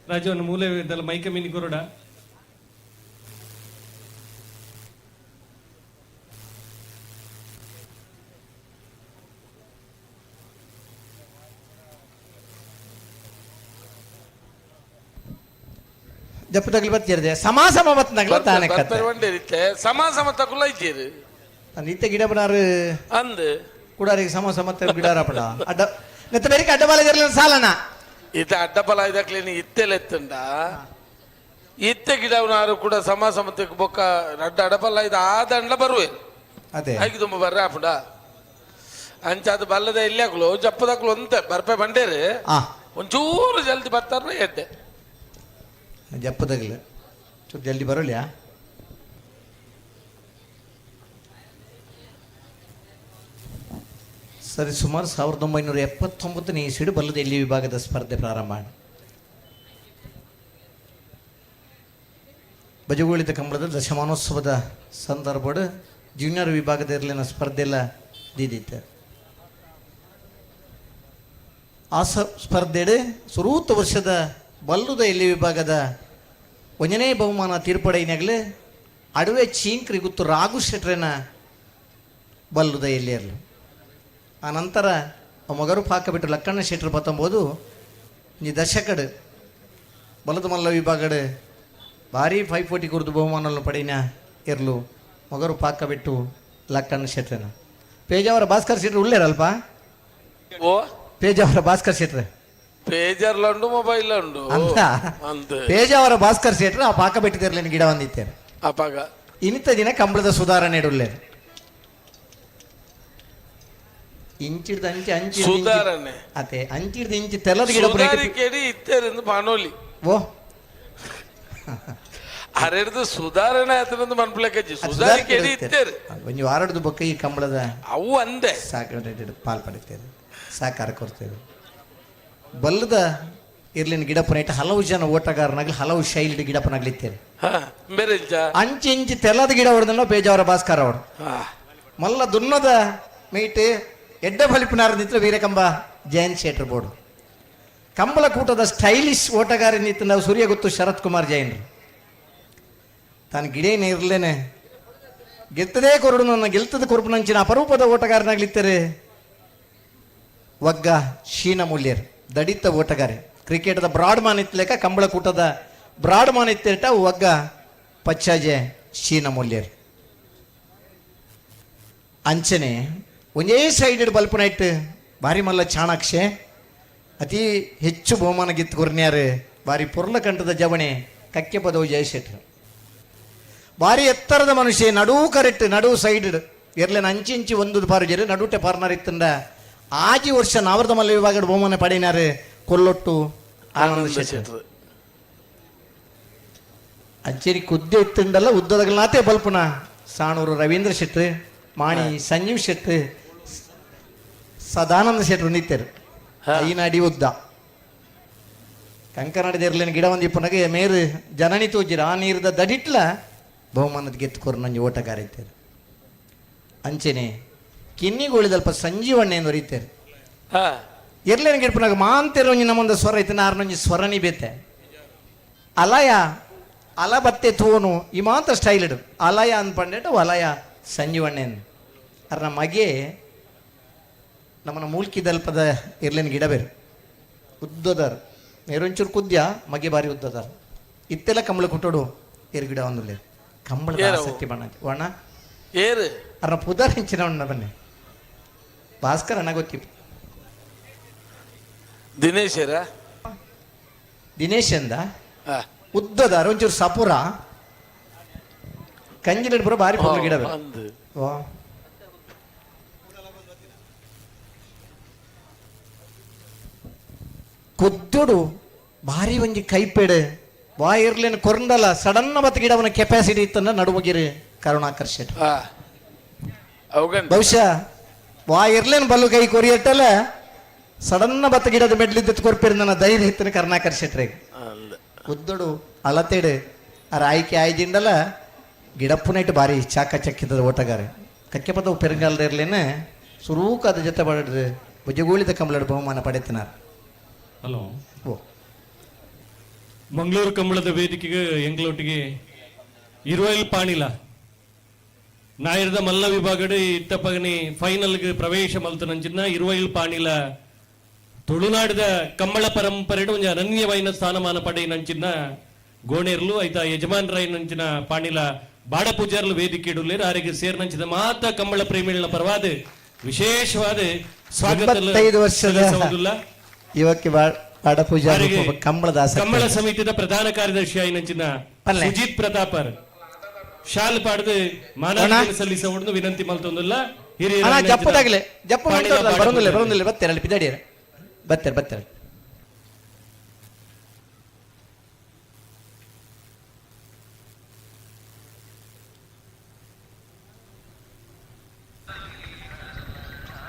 ರಾಜವನ್ನು ಮೂಲೆ ಇದ್ದಲ್ಲ ಮೈಕ ಮಿನಿ ಕೊರಡ. ಜಪ್ಪು ತಗಲಿ ಬತ್ತಿರದೆ ಸಮ ಸಮ ಬತ್ತನಾಗಲ ತಾನೆ ಕತ್ತೆ. ಇತ್ತೆ ಸಮ ಸಮ ತಕುಲ ಇದ್ದೀರಿ. ಇತ್ತೆ ಗಿಡ ಬನಾರು ಅಂದ್ ಕುಡಾರಿಗೆ ಸಮ ಸಮ ಗಿಡಾರಪಡ ಅಡ್ಡ ನೆತ್ತ ಬೇರೆ ಅಡ್ಡ ಬಾಲ ಇರಲಿಲ್ಲ ಸಾಲನ. ಇತ್ತ ಅಡ್ಡಬಲ ಇದಕ್ಲೇನಿ ಇತ್ತೆಲೆತ್ತುಂಡ ಇತ್ತೆ ಗಿಡವನಾರು ಕೂಡ ಸಮ ಸಮತಕ್ಕೆ ಬೊಕ್ಕ ಅಡ್ಡ ಅಡಬಲ್ಲ ಇದು ಆ ದಂಡ ಬರುವೆ ಅದೇ ಐದು ತುಂಬ ಬರ್ರೆ ಆಪುಂಡ ಅಂಚಾದ ಬಲ್ಲದ ಇಲ್ಲಿ ಹಾಕ್ಲು ಜಪ್ಪದಕ್ಲು ಅಂತೆ ಬರ್ಪೆ ಬಂಡೇರಿ ಒಂಚೂರು ಜಲ್ದಿ ಬರ್ತಾರ ಎಡ್ಡೆ ಜಪ್ಪದಗ್ಲು ಚೂರು ಜಲ್ದಿ ಬರೋಲ್ಯಾ. ಸರಿ ಸುಮಾರು 1979ನೇ ಇಸ್ವಿಡು ಬಲ್ಲದ ಎಲ್ಲಿ ವಿಭಾಗದ ಸ್ಪರ್ಧೆ ಪ್ರಾರಂಭ. ಬಜಗೋಳಿದ ಕಂಬಳದ ದಶಮಾನೋತ್ಸವದ ಸಂದರ್ಭ ಜೂನಿಯರ್ ವಿಭಾಗದ ಇರಲಿನ ಸ್ಪರ್ಧೆ ಎಲ್ಲ ದೀದಿತ್ತು. ಆ ಸ್ಪರ್ಧೆಡು ಸುರೂತ ವರ್ಷದ ಬಲ್ಲುದ ಎಲ್ಲಿ ವಿಭಾಗದ ಒಂದನೇ ಬಹುಮಾನ ತೀರ್ಪಡೆಯಿನಾಗಲೇ ಅಡುವೆ ಚೀಂಕ್ರಿ ಗುತ್ತು ರಾಘು ಶೆಟ್ರೇನ ಬಲ್ಲುದ ಎಲ್ಲಿಯರ್ಲು. ಆ ನಂತರ ಮಗರು ಪಾಕ ಬಿಟ್ಟು ಲಕ್ಕಣ್ಣ ಶೆಟ್ರು ಪತ್ತೊಂಬೋದು ಈ ದಶಕಡು ಬಲದ ಮಲ್ಲ ವಿಭಾಗಡು ಭಾರಿ 540 ಕುರಿತು ಬಹುಮಾನವನ್ನು ಪಡಿನ ಇರ್ಲು ಮಗರು ಪಾಕ ಬಿಟ್ಟು ಲಕ್ಕಣ್ಣ ಶೆಟ್ರೇನ. ಪೇಜಾವರ ಭಾಸ್ಕರ್ ಶೆಟ್ರು ಉಳ್ಳೇರಲ್ಪ? ಓ ಪೇಜಾವರ ಭಾಸ್ಕರ್ ಶೆಟ್ರೆ ಪೇಜರ್ಲ ಉಂಡು ಮೊಬೈಲ್ ಉಂಡು ಅಂತ ಪೇಜಾವರ ಭಾಸ್ಕರ್ ಶೆಟ್ರು ಆ ಪಾಕ ಬಿಟ್ಟಿದ್ದಿರ್ಲೇನು ಗಿಡ ಒಂದಿತ್ತೇನೆ ಆ ಪಾಕ ಇನ್ನಿತ ದಿನ ಕಂಬಳದ ಸುಧಾರಣೆ ಇಡುಳ್ಳೇರು ಇಂಚಿಡ್ದು ಅಂಚೆ ಅಂಚಿ ಸುಧಾರಣೆ ಅದೇ ಅಂಚಿಡ್ದು ಇಂಚಿ ತೆಲ್ಲದ ಗಿಡ ಸುಧಾರಿಕೆಡಿ ಇತ್ತೇರಿಂದ ಬಾನೋಲಿ ಓ ಅರೆಡ್ದು ಸುಧಾರಣೆ ಆತನಂದು ಮನ್ಪುಲಕಜ್ಜಿ ಸುಧಾರಿಕೆಡಿ ಇತ್ತೇರು ಒಂಜಿ ವಾರಡ್ದು ಬೊಕ್ಕ ಈ ಕಂಬಳದ ಅವು ಅಂದೆ ಸಾಕು ಪಾಲ್ ಪಡಿತೇವೆ ಸಹಕಾರ ಕೊಡ್ತೇವೆ. ಬಲ್ಲದ ಇರ್ಲಿನ ಗಿಡಪನ ಹಲವು ಜನ ಓಟಗಾರನಾಗ್ಲಿ ಹಲವು ಶೈಲಿ ಗಿಡಪನಾಗ್ಲಿತ್ತೇವೆ. ಬೇರೆ ಅಂಚಿ ಇಂಚಿ ತೆಲ್ಲದ ಗಿಡ ಹೊಡೆದಲ್ಲ ಪೇಜಾವರ ಭಾಸ್ಕರ್ ಅವರು ಮಲ್ಲ ದುನ್ನದ ಮೀಟ್ ಎಡ್ಡ ಬಲಿಪುನಾರ ನಿತ್ರ ವೀರಕಂಬ ಜಯಂತ್ ಶೇಟ್ರ್ ಬೋರ್ಡು. ಕಂಬಳಕೂಟದ ಸ್ಟೈಲಿಶ್ ಓಟಗಾರ ನಿಂತು ನಾವು ಸೂರ್ಯ ಗೊತ್ತು ಶರತ್ ಕುಮಾರ್ ಜೈನ್ರು. ತಾನು ಗಿಡೇನೆ ಇರಲೇನೆ ಗೆಲ್ತದೇ ಕೊರಡು ನನ್ನ ಗೆಲ್ತದ ಕೊರಪು ನಂಚಿನ ಅಪರೂಪದ ಓಟಗಾರನಾಗ್ಲಿತ್ತಾರೆ ವಗ್ಗ ಶೀನ ಮೂಲ್ಯರ್ ದಡಿತ ಓಟಗಾರೆ. ಕ್ರಿಕೆಟದ ಬ್ರಾಡ್ ಮಾನ್ ಇತ್ತಲೇಕ ಕಂಬಳಕೂಟದ ಬ್ರಾಡ್ ಮಾನ್ ಇತ್ತಿರಟ ವಗ್ಗ ಪಚ್ಚಾಜೆ ಶೀನ ಮೂಲ್ಯರ್. ಅಂಚನೆ ಒಂದೇ ಸೈಡ್ ಬಲ್ಪನೈಟ್ ಭಾರಿ ಮಲ್ಲ ಚಾಣಾಕ್ಷೆ ಅತಿ ಹೆಚ್ಚು ಬಹುಮಾನ ಗಿತ್ತು ಕೊರ್ನ್ಯಾರು ಭಾರಿ ಪೊರ್ಲಕಂಠದ ಜವಣೆ ಕಕ್ಕೆ ಪದವು ಜಯಶೆಟ್ರು. ಭಾರಿ ಎತ್ತರದ ಮನುಷ್ಯ, ನಡು ಕರೆಕ್ಟ್ ನಡು ಸೈಡ್ ಎರ್ಲೆನ ಅಂಚಿಂಚಿ ಒಂದು ಪಾರು ಜರು ನಡುಟೆ ಪಾರ್ನರ್ ಇತ್ತಂದ ಆಜಿ ವರ್ಷ ನಾವರದ ಮಲ್ಲ ವಿಭಾಗದ ಬಹುಮಾನ ಪಡೆಯಿನಾರು ಕೊಲ್ಲೊಟ್ಟು ಆನಂದ ಶೆಟ್ರು. ಅಂಚೇರಿ ಕುದ್ದೆ ಇತ್ತಂಡಲ್ಲ ಉದ್ದದಗಲ್ನಾತೆ ಬಲ್ಪುನ ಸಾಣೂರು ರವೀಂದ್ರ ಶೆಟ್ರು, ಮಾಣಿ ಸಂಜೀವ್ ಶೆಟ್ರು, ಸದಾನಂದ ಶೆಟ್ರು ನಿತ್ಯರು. ಐನ ಅಡಿ ಉದ್ದ ಕಂಕನಾಡಿದ ಇರ್ಲೇನು ಗಿಡ ಒಂದು ಇಪ್ಪನಾಗ ಮೇರು ಜನನಿ ತೋಜಿರ ಆ ನೀರ್ದ ದಡಿಟ್ಲ ಬಹುಮಾನದ ಗೆತ್ತುಕೊರು ನಂಜಿ ಓಟಗಾರ ಇದ್ದಾರೆ. ಅಂಚೆನೆ ಕಿನ್ನಿಗೋಳಿದಲ್ಪ ಸಂಜೀವಣ್ಣೆ ಎಂದು ಎರ್ಲೇನು ಗಿಡಪನಾಗ ಮಾಂತೆರ ಒಂಜಿ ನಮ್ಮೊಂದು ಸ್ವರ ಐತೆ ನಾರ್ನೊಂಜಿ ಸ್ವರನಿ ಬೇತೆ ಅಲಯ ಅಲ ಬತ್ತೆ ತೋನು ಈ ಮಾಂತ ಸ್ಟೈಲ್ ಇಡು ಅಲಯ ಅನ್ಪಂಡೇಟ ಅಲಯ ಸಂಜೀವಣ್ಣೆ ಅರ್ನ ಮಗೆ ನಮ್ಮನ್ನ ಮೂಲ್ಕಿದಲ್ಪದ ಇರ್ಲೇನು ಗಿಡ ಬೇರೆ ಉದ್ದದಾರ ಮೇರೊಂಚೂರು ಕುದ್ಯ ಮಗೆ ಬಾರಿ ಉದ್ದದಾರ ಇತ್ತೆಲ್ಲ ಕಂಬಳ ಕುಟ್ಟೋಡು ಏರು ಗಿಡ ಒಂದು ಕಂಬಳದ ಆಸಕ್ತಿ ಬಣ್ಣ ವಣ್ಣ ಏರು ಅರ್ನ ಪುದರ್ ಹೆಂಚಿನ ಉಣ್ಣ ಬನ್ನಿ ಭಾಸ್ಕರ್ ಅಣ್ಣ ಗೊತ್ತಿತ್ತು. ದಿನೇಶರ ದಿನೇಶ್ ಅಂದ ಉದ್ದದಾರ ಒಂಚೂರು ಸಪುರ ಕಂಜಿನ ಬರೋ ಬಾರಿ ಪೊರ್ಲು ಗಿಡ ಬೇರೆ. ವಾ. ಕುದ್ದುಡು ಭಾರಿ ಒಂಜಿ ಕೈಪೆಡು ವಾ ಇರ್ಲೇನು ಕೊರಂಡಲ ಸಡನ್ ಬತ್ತ ಗಿಡವನ ಕೆಪಾಸಿಟಿ ಇತ್ತನ್ನ ನಡುವಗಿರಿ ಕರುಣಾಕರ್ ಶೆಟ್ಟಿ. ಬಹುಶಃ ವಾ ಇರ್ಲೇನು ಬಲ್ಲು ಕೈ ಕೊರಿಯಟ್ಟಲ್ಲ ಸಡನ್ ಬತ್ತ ಗಿಡದ ಮೆಡ್ಲಿದ್ದ ಕೊರ್ಪಿರ್ ನನ್ನ ಧೈರ್ಯ ಇತ್ತನ ಕರುಣಾಕರ್ ಶೆಟ್ರಿಗೆ. ಉದ್ದಡು ಅಲತೆಡು ಅರ ಆಯ್ಕೆ ಆಯ್ದಿಂಡಲ ಗಿಡಪ್ಪುನೈಟ್ ಭಾರಿ ಚಾಕ ಚಕ್ಕಿದ್ದದ ಓಟಗಾರೆ ಕಕ್ಕೆ ಪದವು ಪೆರಂಗಾಲದ ಇರ್ಲೇನೆ ಸುರೂಕಾದ ಜೊತೆ ಮಾಡಿದ್ರೆ ಭುಜಗೂಳಿದ ಕಂಬಳದ ಬಹುಮಾನ ಪಡೆತನಾರ. ಹಲೋ. ಓ. ಮಂಗಳೂರು ಕಂಬಳದ ವೇದಿಕೆಗೆ ಎಂಗ್ಲೊಟ್ಟಿಗೆ ಇರುವೈಲ್ ಪಾಣಿಲ ನಾಯರ್ದ ಮಲ್ಲ ವಿಭಾಗಡ್ ಇತ್ತಪಗನಿ ಫೈನಲ್ಗೆ ಪ್ರವೇಶ ಮಲ್ತನಂಚಿನ ಇರುವೈಲ್ ಪಾಣಿಲ ತುಳುನಾಡಿದ ಕಂಬಳ ಪರಂಪರೆಡು ಒಂಜಿ ಅನನ್ಯವೈನ ಸ್ಥಾನಮಾನ ಪಡೆಯಿನಂಚಿನ ಗೋಣೇರ್ಲು ಐತ ಯಜಮಾನ್ರಾಯಿನಂಚಿನ ಪಾಣಿಲ ಬಾಡ ಪೂಜಾರ್ಲು ವೇದಿಕೆ ಇಡುಲ್ಲೇರು ಆರಿಗೆ ಸೇರ್ನಂಚಿನ ಮಾತ ಕಂಬಳ ಪ್ರೇಮಿಗಳ ಪರವಾದ ವಿಶೇಷವಾದ ಸ್ವಾಗತ 85 ವರ್ಷದ ಯುವಕ್ಕೆ ಬಾಡ ಪೂಜಾರಿ ಕಂಬಳದ ಆಸಕ್ತಿ. ಕಂಬಳ ಸಮಿತಿದ ಪ್ರಧಾನ ಕಾರ್ಯದರ್ಶಿ ಆಯಿನಂಚಿನ ಸುಜಿತ್ ಪ್ರತಾಪರ್ ಶಾಲ್ ಪಾಡ್ದು ಮಾನಾರ್ಜನೆ ಸಲ್ಲಿಸಬಹುದು ವಿನಂತಿ ಮಲ್ತೊಂದುಲ್ಲ. ಹಿರಿಯರ ಅಣ್ಣ, ನಂಚಿನ ಜಪ್ಪುದಾಗಲೇ ಜಪ್ಪು ಪಾಣಿಲ ಮಾಡ್ತಾರಲ್ಲ, ಬಾಡ ಬರೋದಿಲ್ಲ ಪೂಜಾರಿ. ಬರೋದಿಲ್ಲ ಬತ್ತಾರೆ ಅಲ್ಲಿ ಪಿದಾಡಿಯರ ಬತ್ತಾರೆ ಬತ್ತಾರೆ.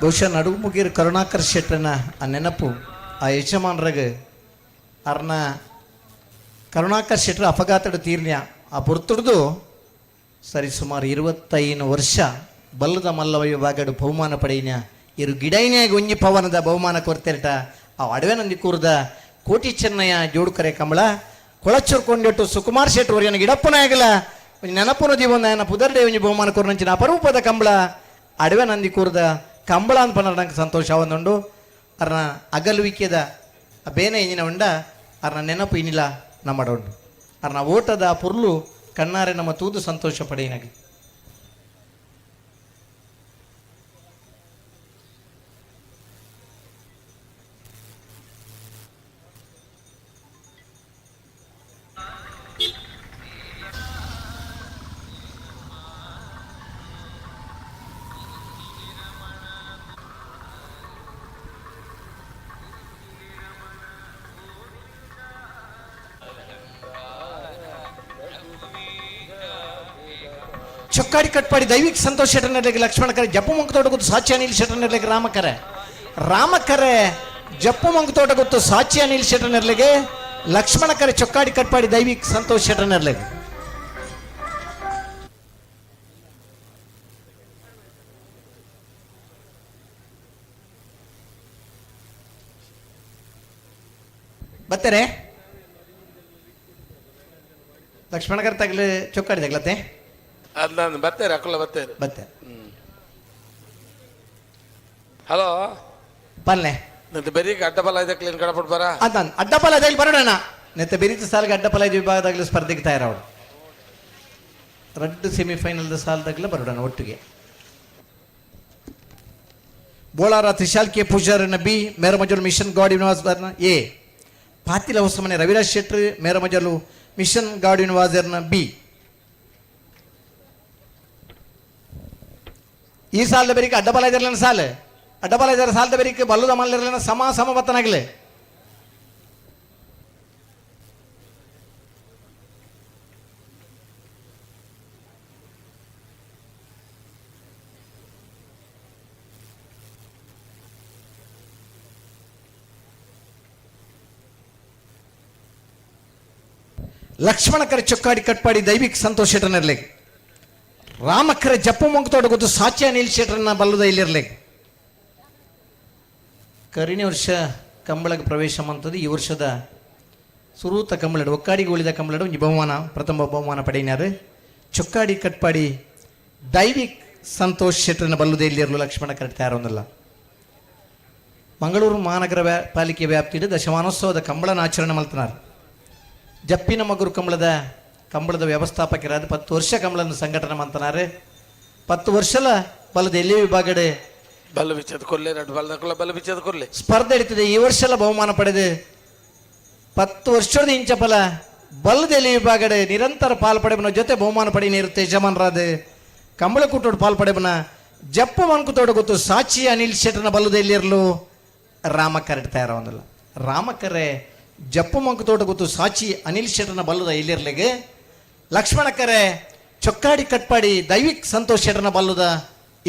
ಬಹುಶಃ ನಡುಮುಗಿರ್ ಕರುಣಾಕರ್ ಶೆಟ್ಟನ ಆ ನೆನಪು ಆ ಯಜಮಾನ್ರಗ ಅರ್ನ ಕರುಣಾಕರ್ ಶೆಟ್ಟರ ಅಪಘಾತದ ತೀರ್ಣ್ಯ ಆ ಪುರ್ತುಡ್ದು ಸರಿ ಸುಮಾರು 25 ವರ್ಷ ಬಲ್ಲದ ಮಲ್ಲವ ವಿಭಾಗಡು ಬಹುಮಾನ ಪಡೆಯಿನ ಇರು ಗಿಡೈನ್ಯಾಗ ಒಂಜಿ ಪವನದ ಬಹುಮಾನ ಕೊರ್ತೆರಟ ಆ ಅಡವೆನಂದಿ ಕೂರ್ದ ಕೋಟಿ ಚೆನ್ನಯ್ಯ ಜೋಡುಕರೆ ಕಂಬಳ ಕೊಳಚೂರು ಕೊಂಡಿಟ್ಟು ಸುಕುಮಾರ್ ಶೆಟ್ಟರು ಒರಿಯನ ಗಿಡಪ್ಪನಾಗಲ ಒಂಜಿ ನೆನಪುನ ಜೀವನ ಪುದರ್ಡೆ ಒಂಜಿ ಬಹುಮಾನ ಕೊರ್ನಂಚಿನ ಅಪರೂಪದ ಕಂಬಳ ಅಡವೆ ನಂದಿ ಕೂರ್ದ ಕಂಬಳ ಅಂತ ಪನ್ನರ ಸಂತೋಷ ಒಂದುಂಡು. ಅರ್ನ ಅಗಲುವಿಕೆದ ಆ ಬೇನೆ ಇಂಜಿನ ಉಂಡ ಅರ್ನ ನೆನಪು ಇನ್ನಿಲ್ಲ ನಮ್ಮಡ ಉಂಡು. ಅರ್ನ ಓಟದ ಆ ಪುರ್ಲು ಕಣ್ಣಾರೆ ನಮ್ಮ ತೂದು ಸಂತೋಷ ಪಡೆಯಿನಾಗ. ಚೊಕ್ಕಾಡಿ ಕಟ್ಪಾಡಿ ದೈವಿಕ ಸಂತೋಷ ಶೆಟ್ಟರ್ನಲ್ಲಿಗೆ ಲಕ್ಷ್ಮಣ ಕರೆ, ಜಪ್ಪು ಮಂಕು ತೋಟ ಗೊತ್ತು ಸಾಚಿ ಅನಿಲ್ ಶೆಟ್ಟರ್ನಲ್ಲಿಗೆ ರಾಮಕರೆ, ರಾಮಕರೆ ಜಪ್ಪು ಮಂಕು ತೋಟ ಗೊತ್ತು ಸಾಚಿ ಅನಿಲ್ ಶೆಟ್ಟರ್ನಲ್ಲಿಗೆ ಲಕ್ಷ್ಮಣ ಕರೆ, ಚೊಕ್ಕಾಡಿ ಕಟ್ಪಾಡಿ ದೈವಿಕ ಸಂತೋಷ ಶೆಟ್ಟರ್ನಲ್ಲಿಗೆ. ಬತ್ತಾರೆ ಲಕ್ಷ್ಮಣಕರ್ ತಗಲು ಚೊಕ್ಕಾಡಿ ತಗ್ಲತ್ತೆ. ಅದ್ ನಾನು ಬತ್ತೇರೆ, ಅಕ್ಕುಲ್ಲ ಬತ್ತೇರೆ. ಬತ್ತೆ. ಹಲೋ. ಪಲ್ಲೆ. ನಂದು ಬೆರೀಕ್ ಅಡ್ಡಬಲ ಇದೆ, ಕ್ಲೀನ್ ಕಡಪಟ್ಟು ಬರ. ಅದ ಅಡ್ಡಪಲ ಅದಾಗಲಿ ಬರೋಣ. ನೆತ್ತ ಬೆರೀತ ಸಾಲಿಗೆ ಅಡ್ಡಪಲ ವಿಭಾಗದಾಗಲಿ ಸ್ಪರ್ಧೆಗೆ ತಯಾರವಳು. ರಡ್ಡು ಸೆಮಿಫೈನಲ್ದ ಸಾಲದಾಗಲೇ ಬರೋಣ ಒಟ್ಟಿಗೆ. ಬೋಳಾರ ತ್ರಿಶಾಲ್ ಕೆ ಪೂಜಾರನ B, Meramajalu Mission God Universe A, ಪಾತಿಲ ಹೊಸಮನೆ ರವಿರಾಜ್ ಶೆಟ್ರ್ ಮೇರಮಜಲು ಮಿಷನ್ ಗಾಡ್ ಯೂನಿವರ್ಸರ್ನ ಬಿ. ಈ ಸಾಲದ ಬೆರಿಕೆ ಅಡ್ಡಬಲ ಇದಿರಲಿಲ್ಲ, ಸಾಲ ಅಡ್ಡಬಲ ಇದ್ದಾರೆ ಸಾಲದ ಬೆರಿಕೆ ಬಲ್ಲದ ಮಲ್ಲಿರಲಿಲ್ಲ, ಸಮ ಸಮ ಬತ್ತನಾಗಲಿ. ಲಕ್ಷ್ಮಣಕರ ಚೊಕ್ಕಾಡಿ ಕಟ್ಪಾಡಿ ದೈವಿಕ್ ಸಂತೋಷ್ ಶೆಟ್ಟರ್ನಿರ್ಲಿ, ರಾಮಕರ ಜಪ್ಪು ಮಂಕತೋಟ ಗೊತ್ತು ಸಾಚಿ ಅನಿಲ್ ಶೆಟ್ಟರ್ನ ಬಲ್ಲದ ಇಲ್ಲಿರ್ಲಿ. ಕರಿನೇ ವರ್ಷ ಕಂಬಳಕ್ಕೆ ಪ್ರವೇಶ ಮಂತದ್ದು. ಈ ವರ್ಷದ ಸುರೂತ ಕಂಬಳಡು ಒಕ್ಕಾಡಿಗೆ ಉಳಿದ ಕಂಬಳಡು ಒಂಜಿ ಬಹುಮಾನ, ಪ್ರಥಮ ಬಹುಮಾನ ಪಡೆಯಿನಾರು ಚೊಕ್ಕಾಡಿ ಕಟ್ಪಾಡಿ ದೈವಿಕ್ ಸಂತೋಷ್ ಶೆಟ್ಟರ್ನ ಬಲ್ಲುದೇ ಇಲ್ಲಿರಲು ಲಕ್ಷ್ಮಣ ಕರೆಕ್ಟ್ ತಯಾರೊಂದಿಲ್ಲ. ಮಂಗಳೂರು ಮಹಾನಗರ ಪಾಲಿಕೆ ವ್ಯಾಪ್ತಿಯಲ್ಲಿ ದಶಮಾನೋತ್ಸವದ ಕಂಬಳನ ಆಚರಣೆ ಮಲ್ತನಾರು. ಜಪ್ಪಿನ ಮಗುರು ಕಂಬಳದ ವ್ಯವಸ್ಥಾಪಕರಾದ 10 ವರ್ಷ ಕಂಬಳನ ಸಂಘಟನೆ ಮಂತನಾರು. 10 ವರ್ಷಲ ಬಲದ ಎಲ್ಲಿ ವಿಭಾಗಡೆ ಬಲ್ಲ ಬಿಚ್ಚದ ಕೊಲ್ಲೆ ಎರಡು ಬಲ್ಲ ಬಲ್ಲ ಬಿಚ್ಚದ ಕೊಲ್ಲೆ ಸ್ಪರ್ಧೆ ನಡೀತದೆ. ಈ ವರ್ಷ ಬಹುಮಾನ ಪಡೆದು 10 ವರ್ಷದ ಇಂಚಪಲ ಬಲ್ಲದ ಎಲ್ಲಿ ವಿಭಾಗಡೆ ನಿರಂತರ ಪಾಲು ಪಡೆಬನ ಜೊತೆ ಬಹುಮಾನ ಪಡೆಯನಿರುತ್ತೆ ಯಜಮಾನರಾದ ಕಂಬಳ ಕೂಟೋಡು ಪಾಲು ಪಡೆಬನ ಜಪ್ಪು ಮನ್ಕುತೋಡು ಗೊತ್ತು ಸಾಚಿ ಅನಿಲ್ ಶೆಟ್ಟರ್ನ ಬಲ್ಲದ ಎಲ್ಲಿರಲು ರಾಮಕರೆ ತಯಾರವನ್ನಲ್ಲ. ರಾಮಕರೆ ಜಪ್ಪು ಮಂಕುತೋಟ ಗೊತ್ತು ಸಾಚಿ ಅನಿಲ್ ಶೆಟ್ಟರ್ನ ಬಲ್ಲದ ಎಲ್ಲಿರ್ಲಿಗೆ, ಲಕ್ಷ್ಮಣಕರೆ ಚೊಕ್ಕಾಡಿ ಕಟ್ಪಾಡಿ ದೈವಿಕ್ ಸಂತೋಷ್ ಶೆಟ್ಟರ್ನ ಬಲ್ಲದ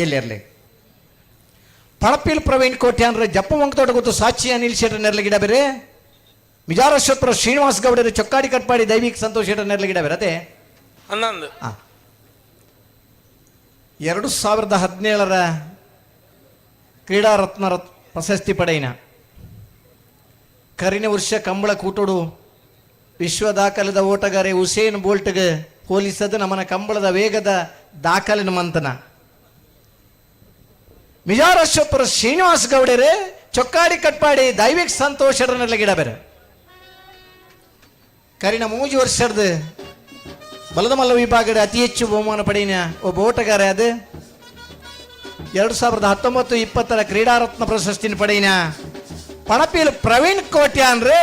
ಎಲ್ಲಿರ್ಲಿ. ಪಳಪಿಲ್ ಪ್ರವೀಣ್ ಕೋಟ್ಯಾನ್ರೆ ಜಪ್ಪು ಮಂಕುತೋಟ ಗೊತ್ತು ಸಾಚಿ ಅನಿಲ್ ಶೆಟ್ಟರ್ ನೆರ್ಲಿಗಿಡ ಬೇರೆ, ಮಿಜಾರಶ್ವತ್ರ ಶ್ರೀನಿವಾಸ್ ಗೌಡರು ಚೊಕ್ಕಾಡಿ ಕಟ್ಪಾಡಿ ದೈವಿಕ್ ಸಂತೋಷ್ ಶೆಟ್ಟರ್ ನೆರ್ಲಿಗಿಡ ಬೇರೆ. ಅದೇ 11. 2017ರ ಕ್ರೀಡಾರತ್ನ ಪ್ರಶಸ್ತಿ ಪಡೆಯಿನ ಕರಿನ ವರ್ಷ ಕಂಬಳ ಕೂಟೋಡು ವಿಶ್ವ ದಾಖಲೆದ ಓಟಗಾರೆ ಹುಸೇನ್ ಬೋಲ್ಟ್ಗೆ ಹೋಲಿಸದು ನಮ್ಮನ ಕಂಬಳದ ವೇಗದ ದಾಖಲಿನ ಮಂತನ ಮಿಜಾರಶ್ವಪುರ ಶ್ರೀನಿವಾಸ್ ಗೌಡರೇ ಚೊಕ್ಕಾಡಿ ಕಟ್ಪಾಡಿ ದೈವಿಕ್ ಸಂತೋಷರನ್ನೆಲ್ಲ ಗಿಡ ಬೇರೆ. ಕರಿನ 3 ವರ್ಷದ ಬಲದ ಮಲ್ಲ ವಿಭಾಗದ ಅತಿ ಹೆಚ್ಚು ಬಹುಮಾನ ಪಡೆಯಿನ ಒಬ್ಬ ಓಟಗಾರ ಅದು. 2019-20ರ ಕ್ರೀಡಾರತ್ನ ಪ್ರಶಸ್ತಿನ ಪಡೆಯಿನ ಪಣಪಿಲ್ ಪ್ರವೀಣ್ ಕೋಟ್ಯಾನ್ರೆ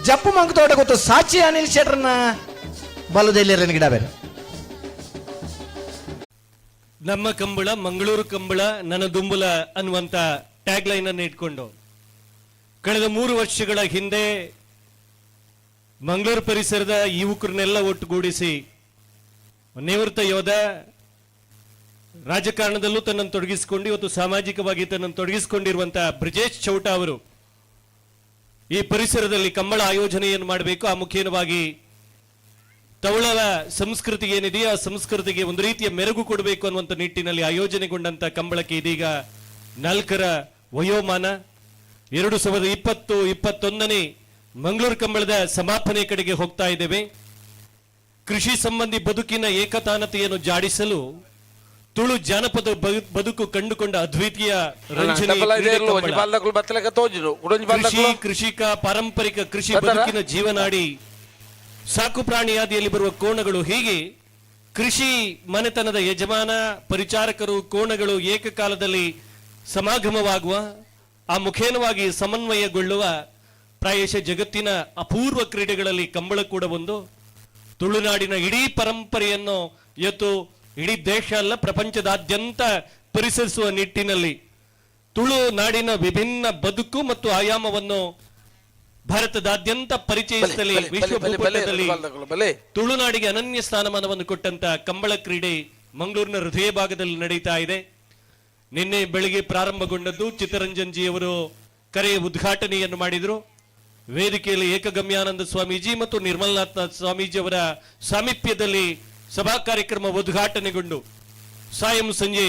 ಜಪ್ಪು ಮಂಕತೋಟ ಗೊತ್ತು ಸಾಚಿ ಅನಿಲ್ ಶೆಟ್ಟರ್ನ ಬಲದಲ್ಲಿ ಗಿಡ ಬೇರೆ. ನಮ್ಮ ಕಂಬಳ ಮಂಗಳೂರು ಕಂಬಳ ನನ್ನ ದುಂಬುಲ ಅನ್ನುವಂತ ಟ್ಯಾಗ್ ಲೈನ್ ಅನ್ನು ಇಟ್ಕೊಂಡು ಕಳೆದ 3 ವರ್ಷಗಳ ಹಿಂದೆ ಮಂಗಳೂರು ಪರಿಸರದ ಯುವಕರನ್ನೆಲ್ಲ ಒಟ್ಟುಗೂಡಿಸಿ ನಿವೃತ್ತ ಯೋಧ ರಾಜಕಾರಣದಲ್ಲೂ ತನ್ನನ್ನು ತೊಡಗಿಸಿಕೊಂಡು ಇವತ್ತು ಸಾಮಾಜಿಕವಾಗಿ ತನ್ನನ್ನು ತೊಡಗಿಸಿಕೊಂಡಿರುವಂತಹ ಬ್ರಿಜೇಶ್ ಚೌಟ ಅವರು ಈ ಪರಿಸರದಲ್ಲಿ ಕಂಬಳ ಆಯೋಜನೆಯನ್ನು ಮಾಡಬೇಕು, ಆ ಮುಖೇನವಾಗಿ ತವಳರ ಸಂಸ್ಕೃತಿ ಏನಿದೆಯೋ ಆ ಸಂಸ್ಕೃತಿಗೆ ಒಂದು ರೀತಿಯ ಮೆರುಗು ಕೊಡಬೇಕು ಅನ್ನುವಂಥ ನಿಟ್ಟಿನಲ್ಲಿ ಆಯೋಜನೆಗೊಂಡಂತ ಕಂಬಳಕ್ಕೆ ಇದೀಗ 4ರ ವಯೋಮಾನ. 2020-21 ಮಂಗಳೂರು ಕಂಬಳದ ಸಮಾಪನೆ ಕಡೆಗೆ ಹೋಗ್ತಾ ಇದ್ದೇವೆ. ಕೃಷಿ ಸಂಬಂಧಿ ಬದುಕಿನ ಏಕತಾನತೆಯನ್ನು ಜಾಡಿಸಲು ತುಳು ಜಾನಪದ ಬದುಕು ಕಂಡುಕೊಂಡ ಅದ್ವಿತೀಯ ರಂಜನೆ ಕೃಷಿ, ಕೃಷಿಕ ಪಾರಂಪರಿಕ ಕೃಷಿ ಬದುಕಿನ ಜೀವನಾಡಿ, ಸಾಕು ಪ್ರಾಣಿಯಾದಿಯಲ್ಲಿ ಬರುವ ಕೋಣಗಳು, ಹೀಗೆ ಕೃಷಿ ಮನೆತನದ ಯಜಮಾನ ಪರಿಚಾರಕರು ಕೋಣಗಳು ಏಕಕಾಲದಲ್ಲಿ ಸಮಾಗಮವಾಗುವ, ಆ ಮುಖೇನವಾಗಿ ಸಮನ್ವಯಗೊಳ್ಳುವ ಪ್ರಾಯಶಃ ಜಗತ್ತಿನ ಅಪೂರ್ವ ಕ್ರೀಡೆಗಳಲ್ಲಿ ಕಂಬಳ ಕೂಡ ಒಂದು. ತುಳುನಾಡಿನ ಇಡೀ ಪರಂಪರೆಯನ್ನು ಇವತ್ತು ಇಡೀ ದೇಶ ಅಲ್ಲ ಪ್ರಪಂಚದಾದ್ಯಂತ ಪರಿಸರಿಸುವ ನಿಟ್ಟಿನಲ್ಲಿ ತುಳುನಾಡಿನ ವಿಭಿನ್ನ ಬದುಕು ಮತ್ತು ಆಯಾಮವನ್ನು ಭಾರತದಾದ್ಯಂತ ಪರಿಚಯಿಸಲಿ ವಿಶ್ವ ಭೂಪಟದಲ್ಲಿ ತುಳುನಾಡಿಗೆ ಅನನ್ಯ ಸ್ಥಾನಮಾನವನ್ನು ಕೊಟ್ಟಂತ ಕಂಬಳ ಕ್ರೀಡೆ ಮಂಗಳೂರಿನ ಹೃದಯ ಭಾಗದಲ್ಲಿ ನಡೀತಾ ಇದೆ. ನಿನ್ನೆ ಬೆಳಿಗ್ಗೆ ಪ್ರಾರಂಭಗೊಂಡದ್ದು. ಚಿತ್ತರಂಜನ್ ಜಿ ಅವರು ಕರೆಯ ಉದ್ಘಾಟನೆಯನ್ನು ಮಾಡಿದರು. ವೇದಿಕೆಯಲ್ಲಿ ಏಕಗಮ್ಯಾನಂದ ಸ್ವಾಮೀಜಿ ಮತ್ತು ನಿರ್ಮಲನಾಥ ಸ್ವಾಮೀಜಿ ಅವರ ಸಾಮೀಪ್ಯದಲ್ಲಿ ಸಭಾ ಕಾರ್ಯಕ್ರಮ ಉದ್ಘಾಟನೆಗೊಂಡು ಸಾಯಂ ಸಂಜೆ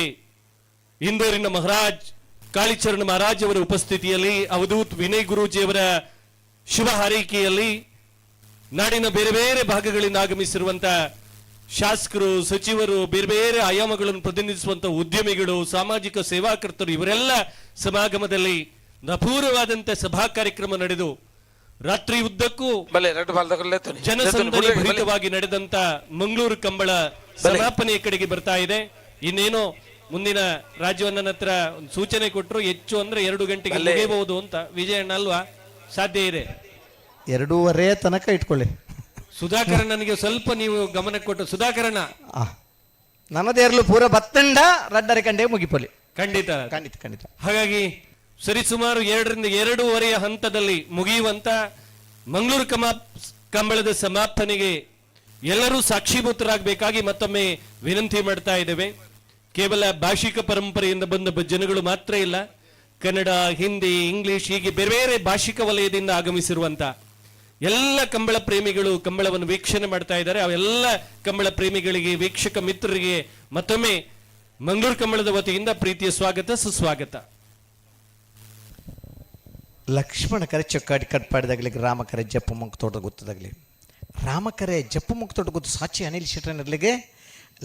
ಇಂದೋರಿನ ಮಹಾರಾಜ್ ಕಾಳಿಚರಣ ಮಹಾರಾಜ್ ಅವರ ಉಪಸ್ಥಿತಿಯಲ್ಲಿ ಅವಧೂತ್ ವಿನಯ್ ಗುರೂಜಿಯವರ ಶುಭ ಹಾರೈಕೆಯಲ್ಲಿ ನಾಡಿನ ಬೇರೆ ಬೇರೆ ಭಾಗಗಳಿಂದ ಆಗಮಿಸಿರುವಂತ ಶಾಸಕರು, ಸಚಿವರು, ಬೇರೆ ಬೇರೆ ಆಯಾಮಗಳನ್ನು ಪ್ರತಿನಿಧಿಸುವಂತ ಉದ್ಯಮಿಗಳು, ಸಾಮಾಜಿಕ ಸೇವಾಕರ್ತರು ಇವರೆಲ್ಲ ಸಮಾಗಮದಲ್ಲಿ ಅಪೂರ್ವವಾದಂತ ಸಭಾ ಕಾರ್ಯಕ್ರಮ ನಡೆದು ರಾತ್ರಿ ಉದ್ದಕ್ಕೂ ಜನಸಂದಣಿ ಭರಿತವಾಗಿ ನಡೆದಂತ ಮಂಗಳೂರು ಕಂಬಳ ಸಮಾಪನೆಯ ಕಡೆಗೆ ಬರ್ತಾ ಇದೆ. ಇನ್ನೇನೋ ಮುಂದಿನ ರಾಜ್ಯವನ್ನ ಹತ್ರ ಒಂದು ಸೂಚನೆ ಕೊಟ್ಟರು, ಹೆಚ್ಚು ಅಂದ್ರೆ 2 ಗಂಟೆಗೆ ಮುಗಿಯಬಹುದು ಅಂತ. ವಿಜಯಣ್ಣ ಅಲ್ವಾ, ಸಾಧ್ಯ ಇದೆ? 2:30 ತನಕ ಇಟ್ಕೊಳ್ಳಿ. ಸುಧಾಕರಣ್ಣನಿಗೆ ಸ್ವಲ್ಪ ನೀವು ಗಮನ ಕೊಟ್ಟು, ಸುಧಾಕರಣ್ಣ ನನ್ನದೇರ್ಲು ಪೂರ ಬತ್ತಂಡ ರಡ್ಡರೆ ಕಂಡೆ ಮುಗಿಪೊಲಿ. ಖಂಡಿತ ಖಂಡಿತ ಖಂಡಿತ. ಹಾಗಾಗಿ ಸರಿಸುಮಾರು 2ರಿಂದ 2.5 ಹಂತದಲ್ಲಿ ಮುಗಿಯುವಂತ ಮಂಗಳೂರು ಕಂಬಳದ ಸಮಾಪನೆಗೆ ಎಲ್ಲರೂ ಸಾಕ್ಷೀಭೂತರಾಗಬೇಕಾಗಿ ಮತ್ತೊಮ್ಮೆ ವಿನಂತಿ ಮಾಡ್ತಾ ಇದ್ದೇವೆ. ಕೇವಲ ಭಾಷಿಕ ಪರಂಪರೆಯಿಂದ ಬಂದ ಜನಗಳು ಮಾತ್ರ ಇಲ್ಲ, ಕನ್ನಡ, ಹಿಂದಿ, ಇಂಗ್ಲಿಷ್ ಹೀಗೆ ಬೇರೆ ಬೇರೆ ಭಾಷಿಕ ವಲಯದಿಂದ ಆಗಮಿಸಿರುವಂತ ಎಲ್ಲ ಕಂಬಳ ಪ್ರೇಮಿಗಳು ಕಂಬಳವನ್ನು ವೀಕ್ಷಣೆ ಮಾಡ್ತಾ ಇದ್ದಾರೆ. ಅವೆಲ್ಲ ಕಂಬಳ ಪ್ರೇಮಿಗಳಿಗೆ, ವೀಕ್ಷಕ ಮಿತ್ರರಿಗೆ ಮತ್ತೊಮ್ಮೆ ಮಂಗಳೂರು ಕಂಬಳದ ವತಿಯಿಂದ ಪ್ರೀತಿಯ ಸ್ವಾಗತ, ಸುಸ್ವಾಗತ. ಲಕ್ಷ್ಮಣ ಕರೆ ಚೊಕ್ಕಾಡಿ ಕಟ್ಪಾಡಿದಾಗಲಿ, ರಾಮಕರೆ ಜಪ್ಪು ಮುಂಕ್ ತೋಟ ಗೊತ್ತದಾಗಲಿ, ರಾಮಕರೆ ಜಪ್ಪು ಮುಂಕ್ ತೋಟ ಗೊತ್ತು ಸಾಕ್ಷಿ ಅನಿಲ್ ಶೆಟ್ಟನಿರ್ಲಿಗೆ,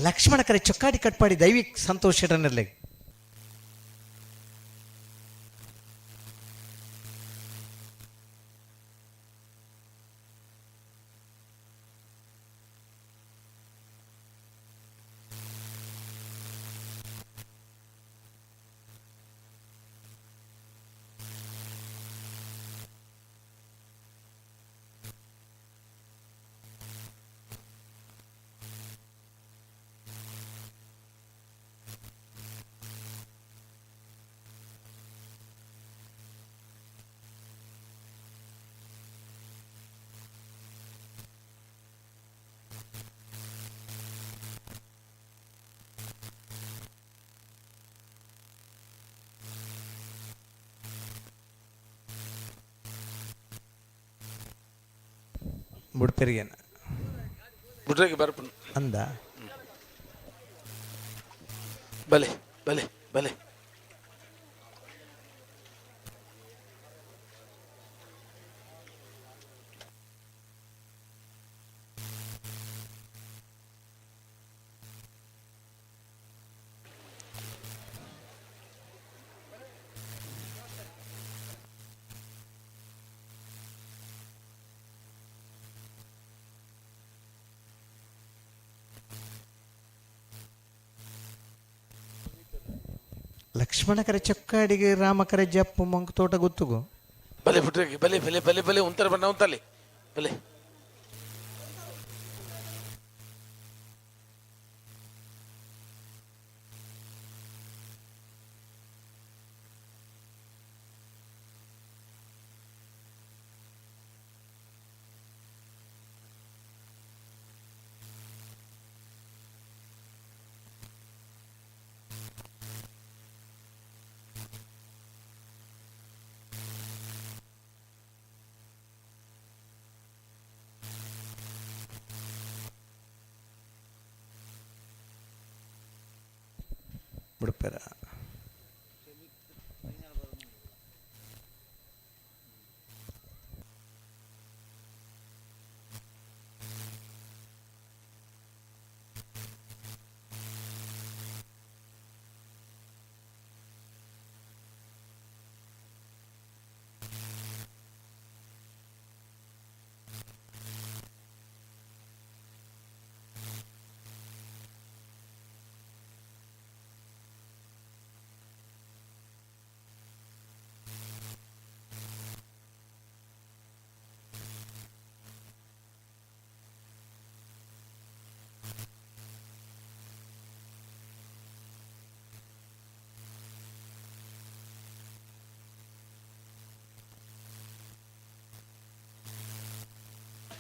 ಲಕ್ಷ್ಮಣ ಕರೆ ಚೊಕ್ಕಾಡಿ ಕಟ್ಪಾಡಿ ದೈವಿಕ್ ಸಂತೋಷ್ ಶೆಟ್ಟನಿರ್ಲಿಗೆ. ಬುಡ್ಪೆರಿಗೇನ ಬುಡ್ರೆಗೆ ಬರ್ಪುನು ಅಂದ. ಬಲೆ ಬಲೆ ಬಲೆ. ಲಕ್ಷ್ಮಣ ಕರೆ ಚೊಕ್ಕಾಡಿಗೆ ರಾಮಕರೆ ಜಪ್ಪು ಮಂಕ್ ತೋಟ ಗೊತ್ತುಗು. ಬಲೆ ಬುಡ್ರೆಗೆ ಬಲೆ ಬಲೆ ಬಲೆ ಬಲೆ ಉಂತರ ಬಣ್ಣ ಉಂತಲ್ಲಿ ಬಲೆ. ಬಿಡ್ಪೇರ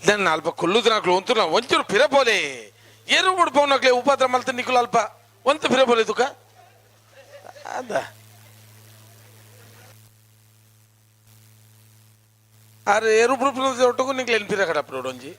దాన్ని ಅಲ್ಪ ಕೊಲ್ಲುದಿನಾಕ್ಲು ಒಂತು ನಾವು ಒಂಚೂರು ಪಿರಪೋಲೆ ಏರು ಬಿಡ್ಪವನಾಕ್ಲೆ ಉಪಾದ್ರ ಮಲ್ತ ನಿಕ್ಕುಲ ಅಲ್ಪ ಒಂತು ಪಿರಪೋಲೆ ತುಕ ಅದ ಆರೆ ಏರು ಬಿಡ್ಪನ ಒಟ್ಟುಗು ನಿಕ್ಲೆ ಪಿರ ಕಡಪ್ಪ ಒಂಜಿ.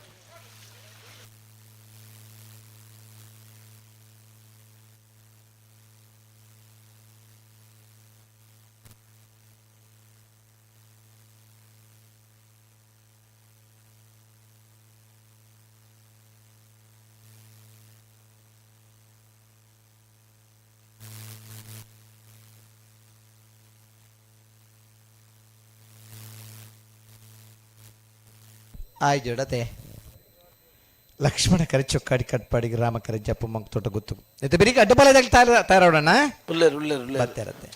ಆಯ್ ಜೋಡತೆ ಲಕ್ಷ್ಮಣ ಕರೆ ಚೊಕ್ಕಾಡಿ ಕಟ್ಪಾಡಿಗೆ ರಾಮ ಕರೆ ಜಪ್ಪು ಮಂಕ್ ತೋಟ ಗೊತ್ತು ಇದು ಬೆರಿಗೆ ಅಡ್ಡಬಲದಾಗ ತಯಾರೋಡಣ್ಣ. ಉಲ್ಲೇರು ಉಲ್ಲೇರು ಉಲ್ಲೇರು. ಬತ್ತಿರತ್ತೆ.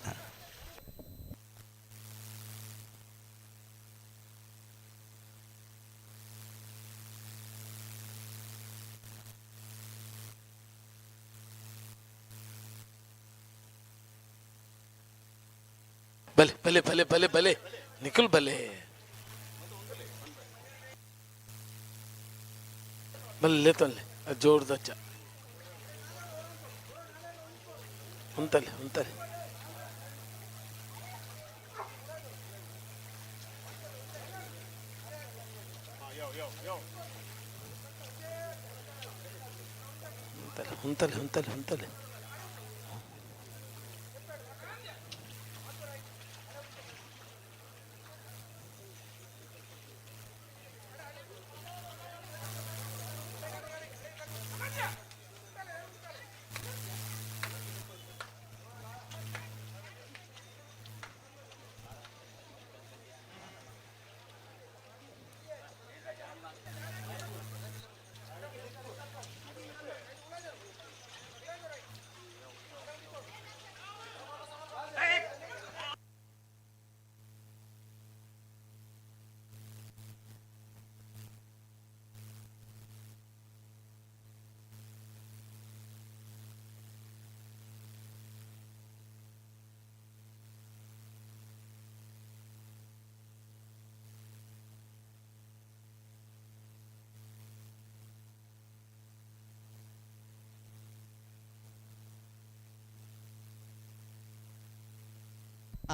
ಬಲೆ ಬಲೆ ಬಲೆ ಬಲೆ ಬಲೆ ನಿಖಿಲ್ ಬಲೆ ಬಲ್ಲೆ ತಲ್ಲೆ ಜೋರ್ದಚ್ಚ ಉಂತಲೆ ಉಂತಲೆ. ಉಂತಲೆ ಉಂತಲೆ ಉಂತಲೆ ಉಂತಲೆ.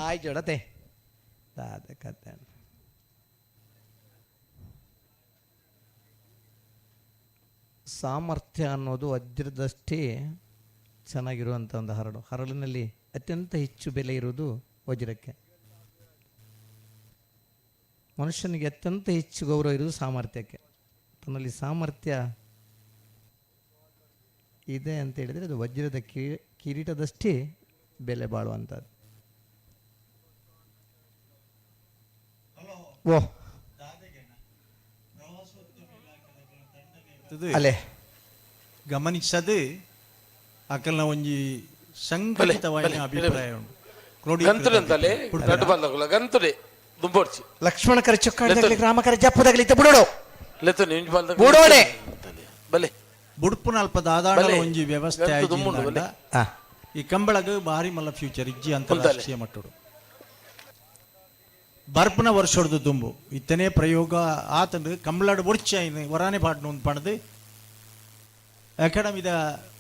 ಆಯ್ ಜೋಡತೆ ದಾದ ಕತೆ. ಸಾಮರ್ಥ್ಯ ಅನ್ನೋದು ವಜ್ರದಷ್ಟೇ ಚೆನ್ನಾಗಿರುವಂಥ ಒಂದು ಹರಳು. ಹರಳಿನಲ್ಲಿ ಅತ್ಯಂತ ಹೆಚ್ಚು ಬೆಲೆ ಇರುವುದು ವಜ್ರಕ್ಕೆ. ಮನುಷ್ಯನಿಗೆ ಅತ್ಯಂತ ಹೆಚ್ಚು ಗೌರವ ಇರುವುದು ಸಾಮರ್ಥ್ಯಕ್ಕೆ. ತನ್ನಲ್ಲಿ ಸಾಮರ್ಥ್ಯ ಇದೆ ಅಂತ ಹೇಳಿದರೆ ಅದು ವಜ್ರದ ಕಿರೀಟದಷ್ಟೇ ಬೆಲೆ ಬಾಳುವಂಥದ್ದು. ಓ ಅಲೆ ಗಮನಿಸದೆ ಅಕಲ್ನ ಒಂಜಿ ಸಂಘಟಿತವಾದ ಅಭಿಪ್ರಾಯ ಉಂಟು. ಗಂತುಡೆ ಅಂತಲೇ ದೊಡ್ಡ ಬಂದಗುಲ ಗಂತುಡೆ ದುಂಬೋಡ್ಚಿ. ಲಕ್ಷ್ಮಣ ಕರೆ ಚೊಕ್ಕಾಡಿದಾಗಲಿ ರಾಮ ಕರೆ ಜಪ್ಪದಾಗಲಿ ಇತ್ತ ಬಿಡೋಡು ಲೆತ್ತೊನಿ ಇಂಚ್ ಬಂದ ಬುಡೋಡೆ. ಬಲೆ ಬುಡ್ಪುನಲ್ಪ ದಾದಾಣ ಬಲೆ. ಒಂಜಿ ವ್ಯವಸ್ಥೆ ಗಂತು ದುಂಬುಂಡು, ಆಯ್ತು. ಬಲೆ. ಈ ಕಂಬಳಗ ಭಾರಿ ಮಲ್ಲ ಫ್ಯೂಚರ್ ಇಜ್ಜಿ ಅಂತಾರಾಷ್ಟ್ರೀಯ ಮಟ್ಟಡು ಬರ್ಪುನ ವರ್ಷೊಡ್ದು ದುಂಬು ಇತ್ತನೇ ಪ್ರಯೋಗ ಆತಂದು ಕಂಬಳಾಡು ಬೊಡ್ಚಿ ಐನು ವರಾನೆ ಪಾಡ್ನು ಒಂದು ಪಣದು ಅಕಾಡೆಮಿದ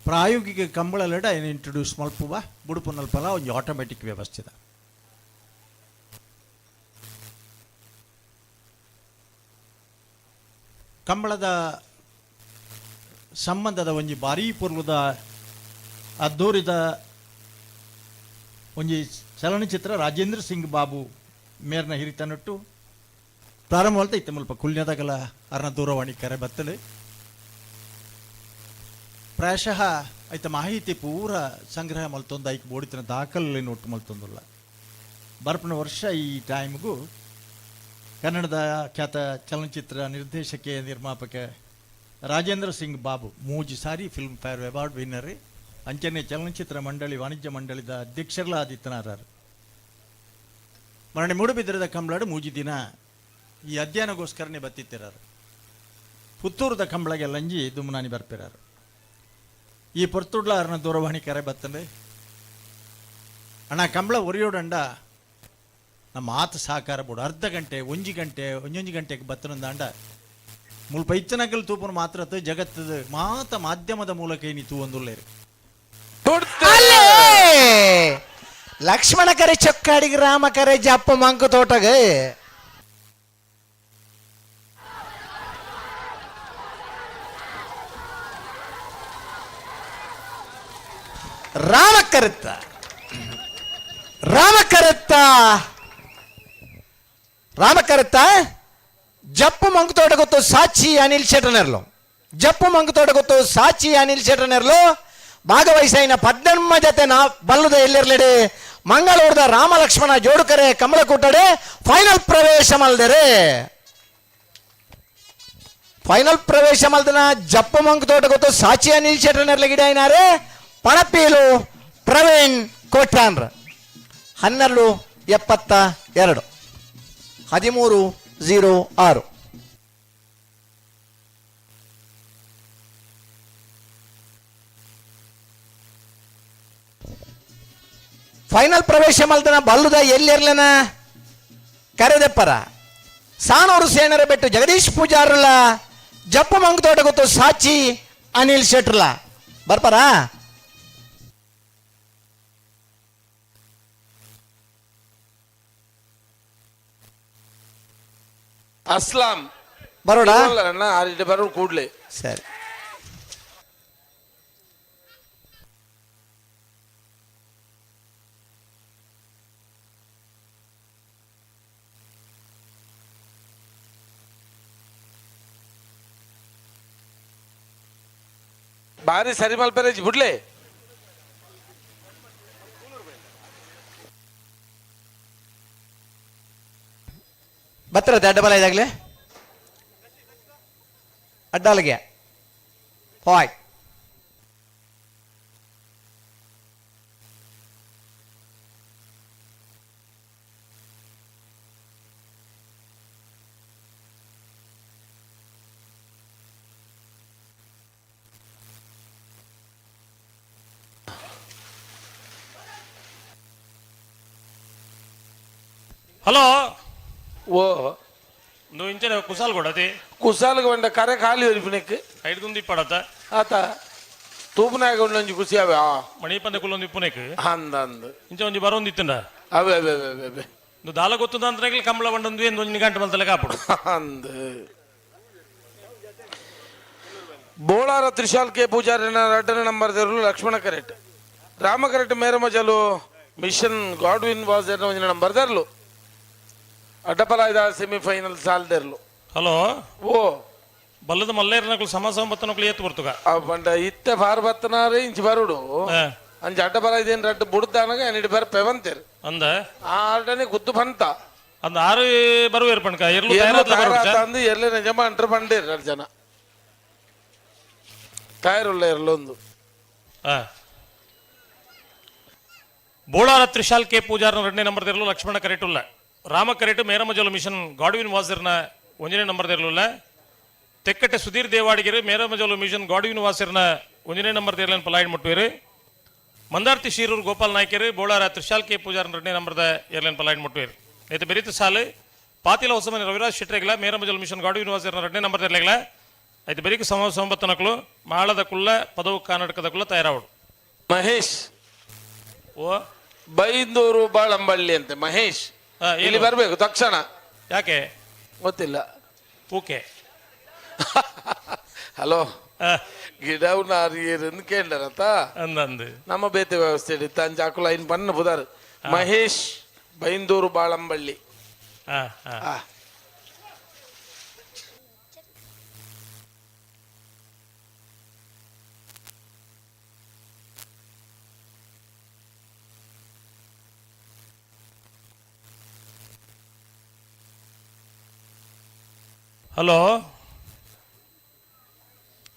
ಪ್ರಾಯೋಗಿಕ ಕಂಬಳಲೆಡ ಐನು ಇಂಟ್ರೊಡ್ಯೂಸ್ ಮಲ್ಪುವ ಬುಡುಪುನಲ್ಪಲ ಒಂಜಿ ಆಟೋಮೆಟಿಕ್ ವ್ಯವಸ್ಥೆದ ಕಂಬಳದ ಸಂಬಂಧದ ಒಂಜಿ ಭಾರೀ ಪೂರ್ವದ ಅದ್ದೂರಿದ ಒಂಜಿ ಚಲನಚಿತ್ರ ರಾಜೇಂದ್ರ ಸಿಂಗ್ ಬಾಬು ಮೇರ್ನ ಹಿರಿತನಟ್ಟು ಪ್ರಾರಂಭ ಇತ್ತೆ ಮುಲ್ಪ ಕುಲ್ಯದಾಗಲ ಅರ್ನ ದೂರವಾಣಿ ಕರೆ ಬತ್ತಲು ಪ್ರಾಯಶಃ ಐತ ಮಾಹಿತಿ ಪೂರ ಸಂಗ್ರಹ ಮಲ್ತೊಂದು ಐಕ್ ಬೋಡಿತನ ದಾಖಲೆ ಒಟ್ಟು ಮಲ್ತೊಂದುಲ್ಲ. ಬರ್ಪನ ವರ್ಷ ಈ ಟೈಮ್ಗೂ ಕನ್ನಡದ ಖ್ಯಾತ ಚಲನಚಿತ್ರ ನಿರ್ದೇಶಕ ನಿರ್ಮಾಪಕ ರಾಜೇಂದ್ರ ಸಿಂಗ್ ಬಾಬು ಮೂಜಿ ಸಾರಿ film fair award winner, ಅಂಚನೆ ಚಲನಚಿತ್ರ ಮಂಡಳಿ ವಾಣಿಜ್ಯ ಮಂಡಳಿದ ಅಧ್ಯಕ್ಷರಲ ಆದಿತ್ಯನಾರಾರು. ಮರಣೆ ಮೂಡುಬಿದ್ರದ ಕಂಬಳಾಡು ಮೂಜಿ ದಿನ ಈ ಅಧ್ಯಯನಗೋಸ್ಕರನೇ ಬತ್ತಿತ್ತಿರಾರು. ಪುತ್ತೂರದ ಕಂಬಳಗೆ ಲಂಜಿ ದುಮ್ನಾನಿ ಬರ್ಪಿರಾರು. ಈ ಪೊರ್ತುಡ್ಲ ಅರ್ನ ದೂರವಾಣಿ ಕರೆ ಬತ್ತಂದೆ ಅಣ್ಣ ಕಂಬಳ ಒರಿಯೋಡಂಡ ನಮ್ಮ ಆತ ಸಹಕಾರ ಬೋಡು ಅರ್ಧ ಗಂಟೆ ಒಂಜಿ ಗಂಟೆ ಒಂಜೊಂಜಿ ಗಂಟೆಗೆ ಬತ್ತನಂದಾಂಡ ಮುಲ್ಪ ಇಚ್ಚನಕಲ್ ತೂಪನ ಮಾತ್ರ ಜಗತ್ತದ ಮಾತ ಮಾಧ್ಯಮದ ಮೂಲಕ ಏನಿ ತೂವೊಂದುಲ್ಲೇರು. ಲಕ್ಷ್ಮಣ ಕರೆ ಚೊಕ್ಕಾಡಿಗೆ ರಾಮ ಕರೆ ಜಪ್ಪ ಮಂಕು ತೋಟಗೆ. ರಾಮ ಕರೆತ್ತ ರಾಮ ಕರೆತ್ತ ರಾಮ ಕರೆತ್ತ ಜಪ್ಪು ಮಂಕು ತೋಟ ಗೊತ್ತು ಸಾಚಿ ಅನಿಲ್ ಶೆಟ್ಟನೆರ್ಲು. ಜಪ್ಪು ಮಂಕು ತೋಟ ಗೊತ್ತು ಸಾಚಿ ಅನಿಲ್ ಶೆಟ್ಟನೆರ್ಲು ಭಾಗವಹಿಸೈನ ಪದ್ನಮ್ಮ ಜೊತೆ ನಾ ಬಲ್ಲದ ಎಲ್ಲಿರ್ಲಿಡಿ ಮಂಗಳೂರದ ರಾಮ ಲಕ್ಷ್ಮಣ ಜೋಡುಕರೆ ಕಮಲಕೂಟಡೆ ಫೈನಲ್ ಪ್ರವೇಶ ಮಲ್ದರೆ. ಫೈನಲ್ ಪ್ರವೇಶ ಮಲ್ದನ ಜಪ್ಪ ಮಂಕ್ ತೋಟ ಗೊತ್ತು ಸಾಚಿ ಅನಿಲ್ ಶೆಟ್ಟರ್ ಗಿಡ ಪಣಪೀಲು ಪ್ರವೀಣ್ ಕೋಟ್ಯಾನ್ರ 12-72 13-06. ಫೈನಲ್ ಪ್ರವೇಶ ಮಲ್ದನ ಬಲ್ಲುದ ಎಲ್ಲಿರ್ಲನ ಕರೆದೆಪ್ಪರ ಸಾನೂರು ಸೇನರ ಬೆಟ್ಟು ಜಗದೀಶ್ ಪೂಜಾರಲ್ಲ ಜಪ್ಪ ಮಂಗ್ ತೋಟ ಗೊತ್ತು ಸಾಚಿ ಅನಿಲ್ ಶೆಟ್ರಲ್ಲ ಬರ್ಪಾರಾ? ಅಸ್ಲಾಂ ಬರೋಡ? ಬರೋ ಕೂಡ್ಲೆ. ಸರಿ. ಬಾರಿ ಸರಿ ಮಲ್ಪೆರೇಜ್ ಬಿಡ್ಲೆ. ಬತ್ತಿರತ್ತೆ ಅಡ್ಡ ಬಲ ಇದಾಗಲೇ ಅಡ್ಡಾಲಿಗೆ ಪಾಯ್. ಹಲೋ. ಓ నువ్వు ಇಂಚನೆ ಕುಸಾಲ್ ಕೊಡತಿ. ಕುಸಾಲ್ಗೆ ಬಂಡ ಕರೆ ಖಾಲಿ ಒರಿಪಿನಕ್. ಐದು ಇಪ್ಪಡತ್ತ. ಆತ ತೂಪನಾಗ ಒಂಜಿ ಖುಷಿ ಅವೆ. ಮಣಿಪಂದ ಕುಲ್ಲೊಂದು ಇಪ್ಪುನೆಕ್. ಅಂದ ಅಂದ. ಇಂಚ ಒಂಜಿ ಬರೋಂದಿತ್ತಂಡ. ಅವೇ ಅವೇ ಅವೇ ಅವೇ. నువ్వు ದಾಲ ಗೊತ್ತದ ಅಂತ ಕಂಬಳ ಬಂಡೊಂದು ಏನು ಒಂಜಿ ಗಂಟೆ ಮಲ್ತಲೆ ಕಾಪುಡು. ಅಂದ ಬೋಳಾರ ತ್ರಿಶಾಲ್ ಕೆ ಪೂಜಾರಿನ ರಡ್ಡನ ನಂಬರ್ ದೇವರು ಲಕ್ಷ್ಮಣ ಕರೆಟ್ ರಾಮ ಕರೆಟ್ ಮೇರಮಜಲು ಮಿಷನ್ ಗಾಡ್ವಿನ್ ವಾಸ್ ಒಂಜಿನ ನಂಬರ್ ದೇರ್ಲು ಅಡ್ಡಪಲಾಯ್ದ ಸೆಮಿಫೈನಲ್ ಸಾಲ್ದೆರ್ಲು. ಹಲೋ. ಓ ಬಲ್ಲದ ಮಲ್ಲೇರ್ನಕ್ಲು ಸಮ ಸಂಬತ್ತನಕ್ಲು ಏತ್ ಬರ್ತುಗ. ಪಂಡ ಇತ್ತೆ ಫಾರ್ ಬತ್ತನಾರೆ ಇಂಚಿ ಬರುಡು ಅಂಚ ಅಡ್ಡಪಲ ಇದೇನು ರಡ್ಡು ಬುಡ್ದಾನಗ ಅನಿಡ್ ಬರ್ ಪೆವಂತೇರು ಅಂದ ಆ ಆರ್ಡನೆ ಗುದ್ದು ಬಂತ. ಅಂದ ಆರು ಬರುವೇರು ಪಣ್ಕ ಎರ್ಲು. ಎರ್ಲು ತಯಾರಾತ ಅಂದು ಎರ್ಲೆ ನಿಜಮ ಅಂಟ್ರ ಬಂಡೇರು ಎರಡು ಜನ ತಯಾರುಲ್ಲ ಎರ್ಲೊಂದು. ಬೋಳಾರ ತ್ರಿಶಾಲ್ ಕೆ ಪೂಜಾರ್ನ ಎರಡನೇ ನಂಬರ್ ದೇರ್ಲು ಲಕ್ಷ್ಮಣ ಕರೆಟುಲ್ಲ ರಾಮ ಕರೆಟು ಮೇರಮಜಲು ಮಿಷನ್ ಗಾಡ್ವಿನ್ ವಾಸರ್ನ ಒಂಜನೇ ನಂಬರ್ ದೇರ್ಲುಲ್ಲ ತೆಕ್ಕಟ್ಟೆ ಸುಧೀರ್ ದೇವಾಡಿಗೆರೆ ಮೇರಮಜಲು ಮಿಷನ್ ಗಾಡ್ವಿನ್ ವಾಸರ್ನ ಒಂಜನೇ ನಂಬರ್ ದೇರ್ಲನ್ ಪಲಾಯಿಡ್ ಮುಟ್ಟುವೇರು ಮಂದಾರ್ತಿ ಶೀರೂರು ಗೋಪಾಲ್ ನಾಯ್ಕರು ಬೋಳಾರ ತ್ರಿಶಾಲ್ ಕೆ ಪೂಜಾರ್ನ ಎರಡನೇ ನಂಬರ್ದ ಏರ್ಲೈನ್ ಪಲಾಯಿಡ್ ಮುಟ್ಟುವೇರು ನೇತು ಬೆರಿತ ಸಾಲು ಪಾತಿಲ ಹೊಸಮನೆ ರವಿರಾಜ್ ಶೆಟ್ರೆಗ್ಲ ಮೇರಮಜಲು ಮಿಷನ್ ಗಾಡ್ವಿನ್ ವಾಸರ್ನ ಎರಡನೇ ನಂಬರ್ ದೇರ್ಲೆಗ್ಲ అయితే ಬೆರಿಕು ಸಮ ಸಂಬತ್ತನಕ್ಲು ಮಾಳದ ಕುಲ್ಲ ಪದವು ಕರ್ನಾಟಕದ ಕುಲ್ಲ ತಯಾರಾವಡು. ಮಹೇಶ್. ಓ ಬೈಂದೂರು ಬಾಳಂಬಳ್ಳಿ ಅಂತೆ ಮಹೇಶ್. ಇಲ್ಲಿ ಬರಬೇಕು ತಕ್ಷಣ. ಯಾಕೆ ಗೊತ್ತಿಲ್ಲ. ಓಕೆ. ಹಲೋ ಗಿಡವು ನಾರಿಯರ್ ಕೇಂದ್ರತ ಅಂದಂದು ನಮ್ಮ ಬೇತೆ ವ್ಯವಸ್ಥೆ ಇತ್ತು ಅಂಚ ಅಕುಲ ಇನ್ ಬಣ್ಣ ಬುದಾರ್ ಮಹೇಶ್ ಬೈಂದೂರು ಬಾಳಂಬಳ್ಳಿ. ಹಲೋ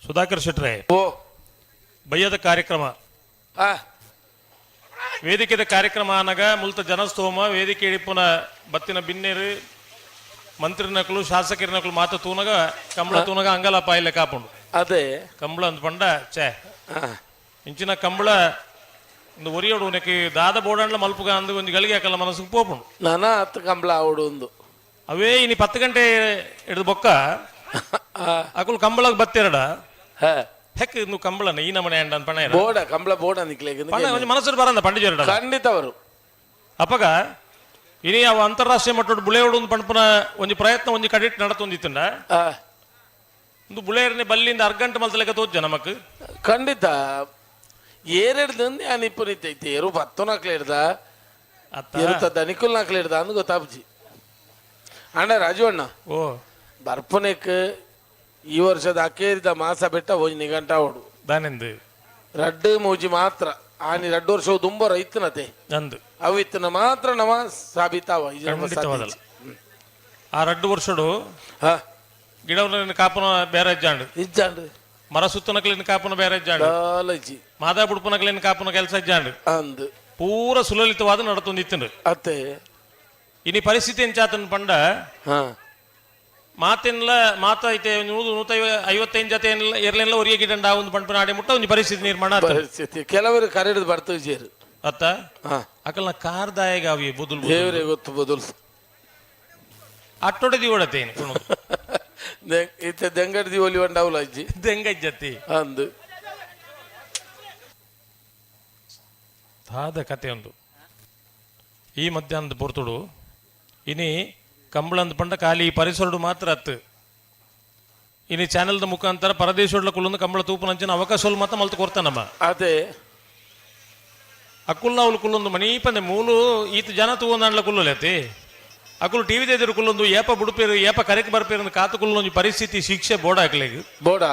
ಸುಧಾಕರ್ ಶೆಟ್ರೆ. ಓ ಬಯ್ಯದ ಕಾರ್ಯಕ್ರಮ ವೇದಿಕೆದ ಕಾರ್ಯಕ್ರಮ ಅನಗ ಮುಲ್ತ ಜನಸ್ತೋಮ ವೇದಿಕೆ ಇಡಿಪುನ ಬತ್ತಿನ ಬಿನ್ನೇರು ಮಂತ್ರಿ ನಕಲು ಶಾಸಕರ ನಕಲು ಮಾತ ತೂನಗ ಕಂಬಳ ತೂನಗ ಅಂಗಲ ಪಾಯಿಲೆ ಕಾಪುಂಡು. ಅದೇ ಕಂಬಳ ಅಂದ್ ಪಂಡ ಛೇ ಇಂಚಿನ ಕಂಬಳ ಒಂದು ಒರಿಯೋಡು ಉನಕ್ಕೆ ದಾದ ಬೋಡಂಡ್ಲ ಮಲ್ಪುಗ ಅಂದು ಒಂಜಿ ಗಳಿಗೆ ಹಾಕಲ್ಲ ಮನಸ್ಸಿಗೆ ಪೋಪುಂಡು. ನಾನ ಹತ್ತು ಕಂಬಳ ಆವಡು ಒಂದು ಅವೇ ಇನಿ 10 ಗಂಟೆ ಹಿಡಿದು ಬೊಕ್ಕ ಅಕುಲ್ ಕಂಬಳಗ್ ಬತ್ತಿರಡ ಹೆಕ್ ಇನ್ನು ಕಂಬಳನ ಈ ನಮನೆ ಅಂಡ ಪಣ ಬೋಡ ಕಂಬಳ ಬೋಡ ನಿಕ್ಲೆ ಪಣ ಒಂಜಿ ಮನಸ್ಸು ಬರಂದ ಪಂಡಿಜರಡ ಖಂಡಿತ ಅವರು. ಅಪಗ ಇನಿ ಅವ ಅಂತಾರಾಷ್ಟ್ರೀಯ ಮಟ್ಟದ ಬುಳೆಯೋಡು ಒಂದು ಪಣಪುನ ಒಂಜಿ ಪ್ರಯತ್ನ ಒಂಜಿ ಕಡಿಟ್ ನಡತೊಂದಿತ್ತಂಡ ಒಂದು ಬುಳೆಯರ್ನೆ ಬಲ್ಲಿಂದ ಅರ್ಗಂಟೆ ಮಲ್ತಲೆಕ್ಕ ತೋಜ ನಮಕ್. ಖಂಡಿತ ಏರೆಡ್ದು ನಾನು ಇಪ್ಪು ಏರು ಪತ್ತು ನಾಕ್ಲೆ ಹಿಡ್ದ ಎರುತ ದನಿಕುಲ್ ನಾಕ್ಲೆ ಹಿಡ್ದ ಅಂದ್ ಗೊತ್ತಾಪ್ಜಿ. ಅಣ್ಣ ರಾಜು ಅಣ್ಣ ಓ ಬರ್ಪನೆಕ್ ಈ ವರ್ಷದ ಅಕೇರಿದ ಮಾಸ ಬೆಟ್ಟ ಹೋಗಿ ನಿಗಂಟ ಓಡು ದಾನೆಂದು ರಡ್ಡು ಮೂಜಿ ಮಾತ್ರ ಆನಿ ರಡ್ಡು ವರ್ಷ ದುಂಬ ರೈತನತೆ ಅಂದು ಅವು ಇತ್ತನ ಮಾತ್ರ ನಮ ಸಾಬೀತಾವ. ಖಂಡಿತವಾದಲ್ಲ ಆ ರಡ್ಡು ವರ್ಷಡು ಗಿಡವನ್ನ ಕಾಪುನ ಬೇರೆ ಇಜ್ಜಾಂಡ್. ಇಜ್ಜಾಂಡ್. ಮರ ಸುತ್ತನಕ್ಲಿನ ಕಾಪುನ ಬೇರೆ ಇಜ್ಜಾಂಡ್. ದಾಲಜಿ. ಮಾದಾ ಬುಡ್ಪುನಕ್ಲಿನ ಕಾಪುನ ಕೆಲಸ ಇಜ್ಜಾಂಡ್. ಅಂದ್. ಪೂರ ಸುಲಲಿತವಾದ ನಡತೊಂದಿತ್ತುಂಡು. ಅತ್ತೆ. ಇನಿ ಪರಿಸ್ಥಿತಿ ಎಂಚಾತನ್ ಪಂಡ ಮಾತೆನ್ಲ ಮಾತ ಐತೆ 155 ಜತೆ ಎರ್ಲೆನ್ಲ ಒರಿಯ ಗಿಡಂಡ ಒಂದು ಪಂಪನ ಆಡಿ ಮುಟ್ಟ ಒಂದು ಪರಿಸ್ಥಿತಿ ನಿರ್ಮಾಣ ಆತು. ಪರಿಸ್ಥಿತಿ ಕೆಲವರು ಕರೆದು ಬರ್ತವೆ ಜೇರು. ಅತ್ತ ಅಕಲ್ನ ಕಾರ್ದಾಯಗ ಅವಿ ಬುದುಲ್ ಬುದುಲ್. ದೇವರೇ ಗೊತ್ತು ಬದುಲ್. ಅಟ್ಟೊಡೆ ದಿವಡತೇನು ಇತ್ತೆ ದೆಂಗಡ್ ದಿವೊಲಿ ಒಂಡಾವುಲ ಅಜ್ಜಿ. ದೆಂಗಜ್ಜತಿ ಅಂದು. ತಾದ ಕತೆ ಒಂದು ಈ ಮಧ್ಯಾಹ್ನದ ಪೊರ್ತುಡು ಇನಿ ಕಂಬಳಂದ ಪಂಡ ಖಾಲಿ ಈ ಪರಿಸರಡು ಮಾತ್ರ ಅತ್ತು. ಇನಿ ಚಾನೆಲ್ದ ಮುಖಾಂತರ ಪರದೇಶೋಡ್ಲ ಕುಲ್ಲೊಂದು ಕಂಬಳ ತೂಪುನಂಚಿನ ಅವಕಾಶలు ಮಾತ್ರ ಮಲ್ತು ಕೊರ್ತಾನಮ್ಮ. ಅದೇ ಅಕುಲ್ನ ಅವಳು ಕುಲ್ಲೊಂದು ಮನೀಪಂದೆ ಮೂಲು ಈತ ಜನ ತೂವೊಂದಾಂಡ್ಲ ಕುಲ್ಲೊಲೆತಿ ಅಕುಲು ಟಿವಿ ಎದುರು ಕುಲ್ಲೊಂದು ಏಪ ಬುಡುಪೇರು ಏಪ ಕರೆಕ್ ಬರ್ಪೇರು ಅಂದ್ ಕಾತು ಕುಲ್ಲೊಂದು ಪರಿಸ್ಥಿತಿ ಶಿಕ್ಷೆ ಬೋಡ ಹಾಕ್ಲೇಗ್ ಬೋಡ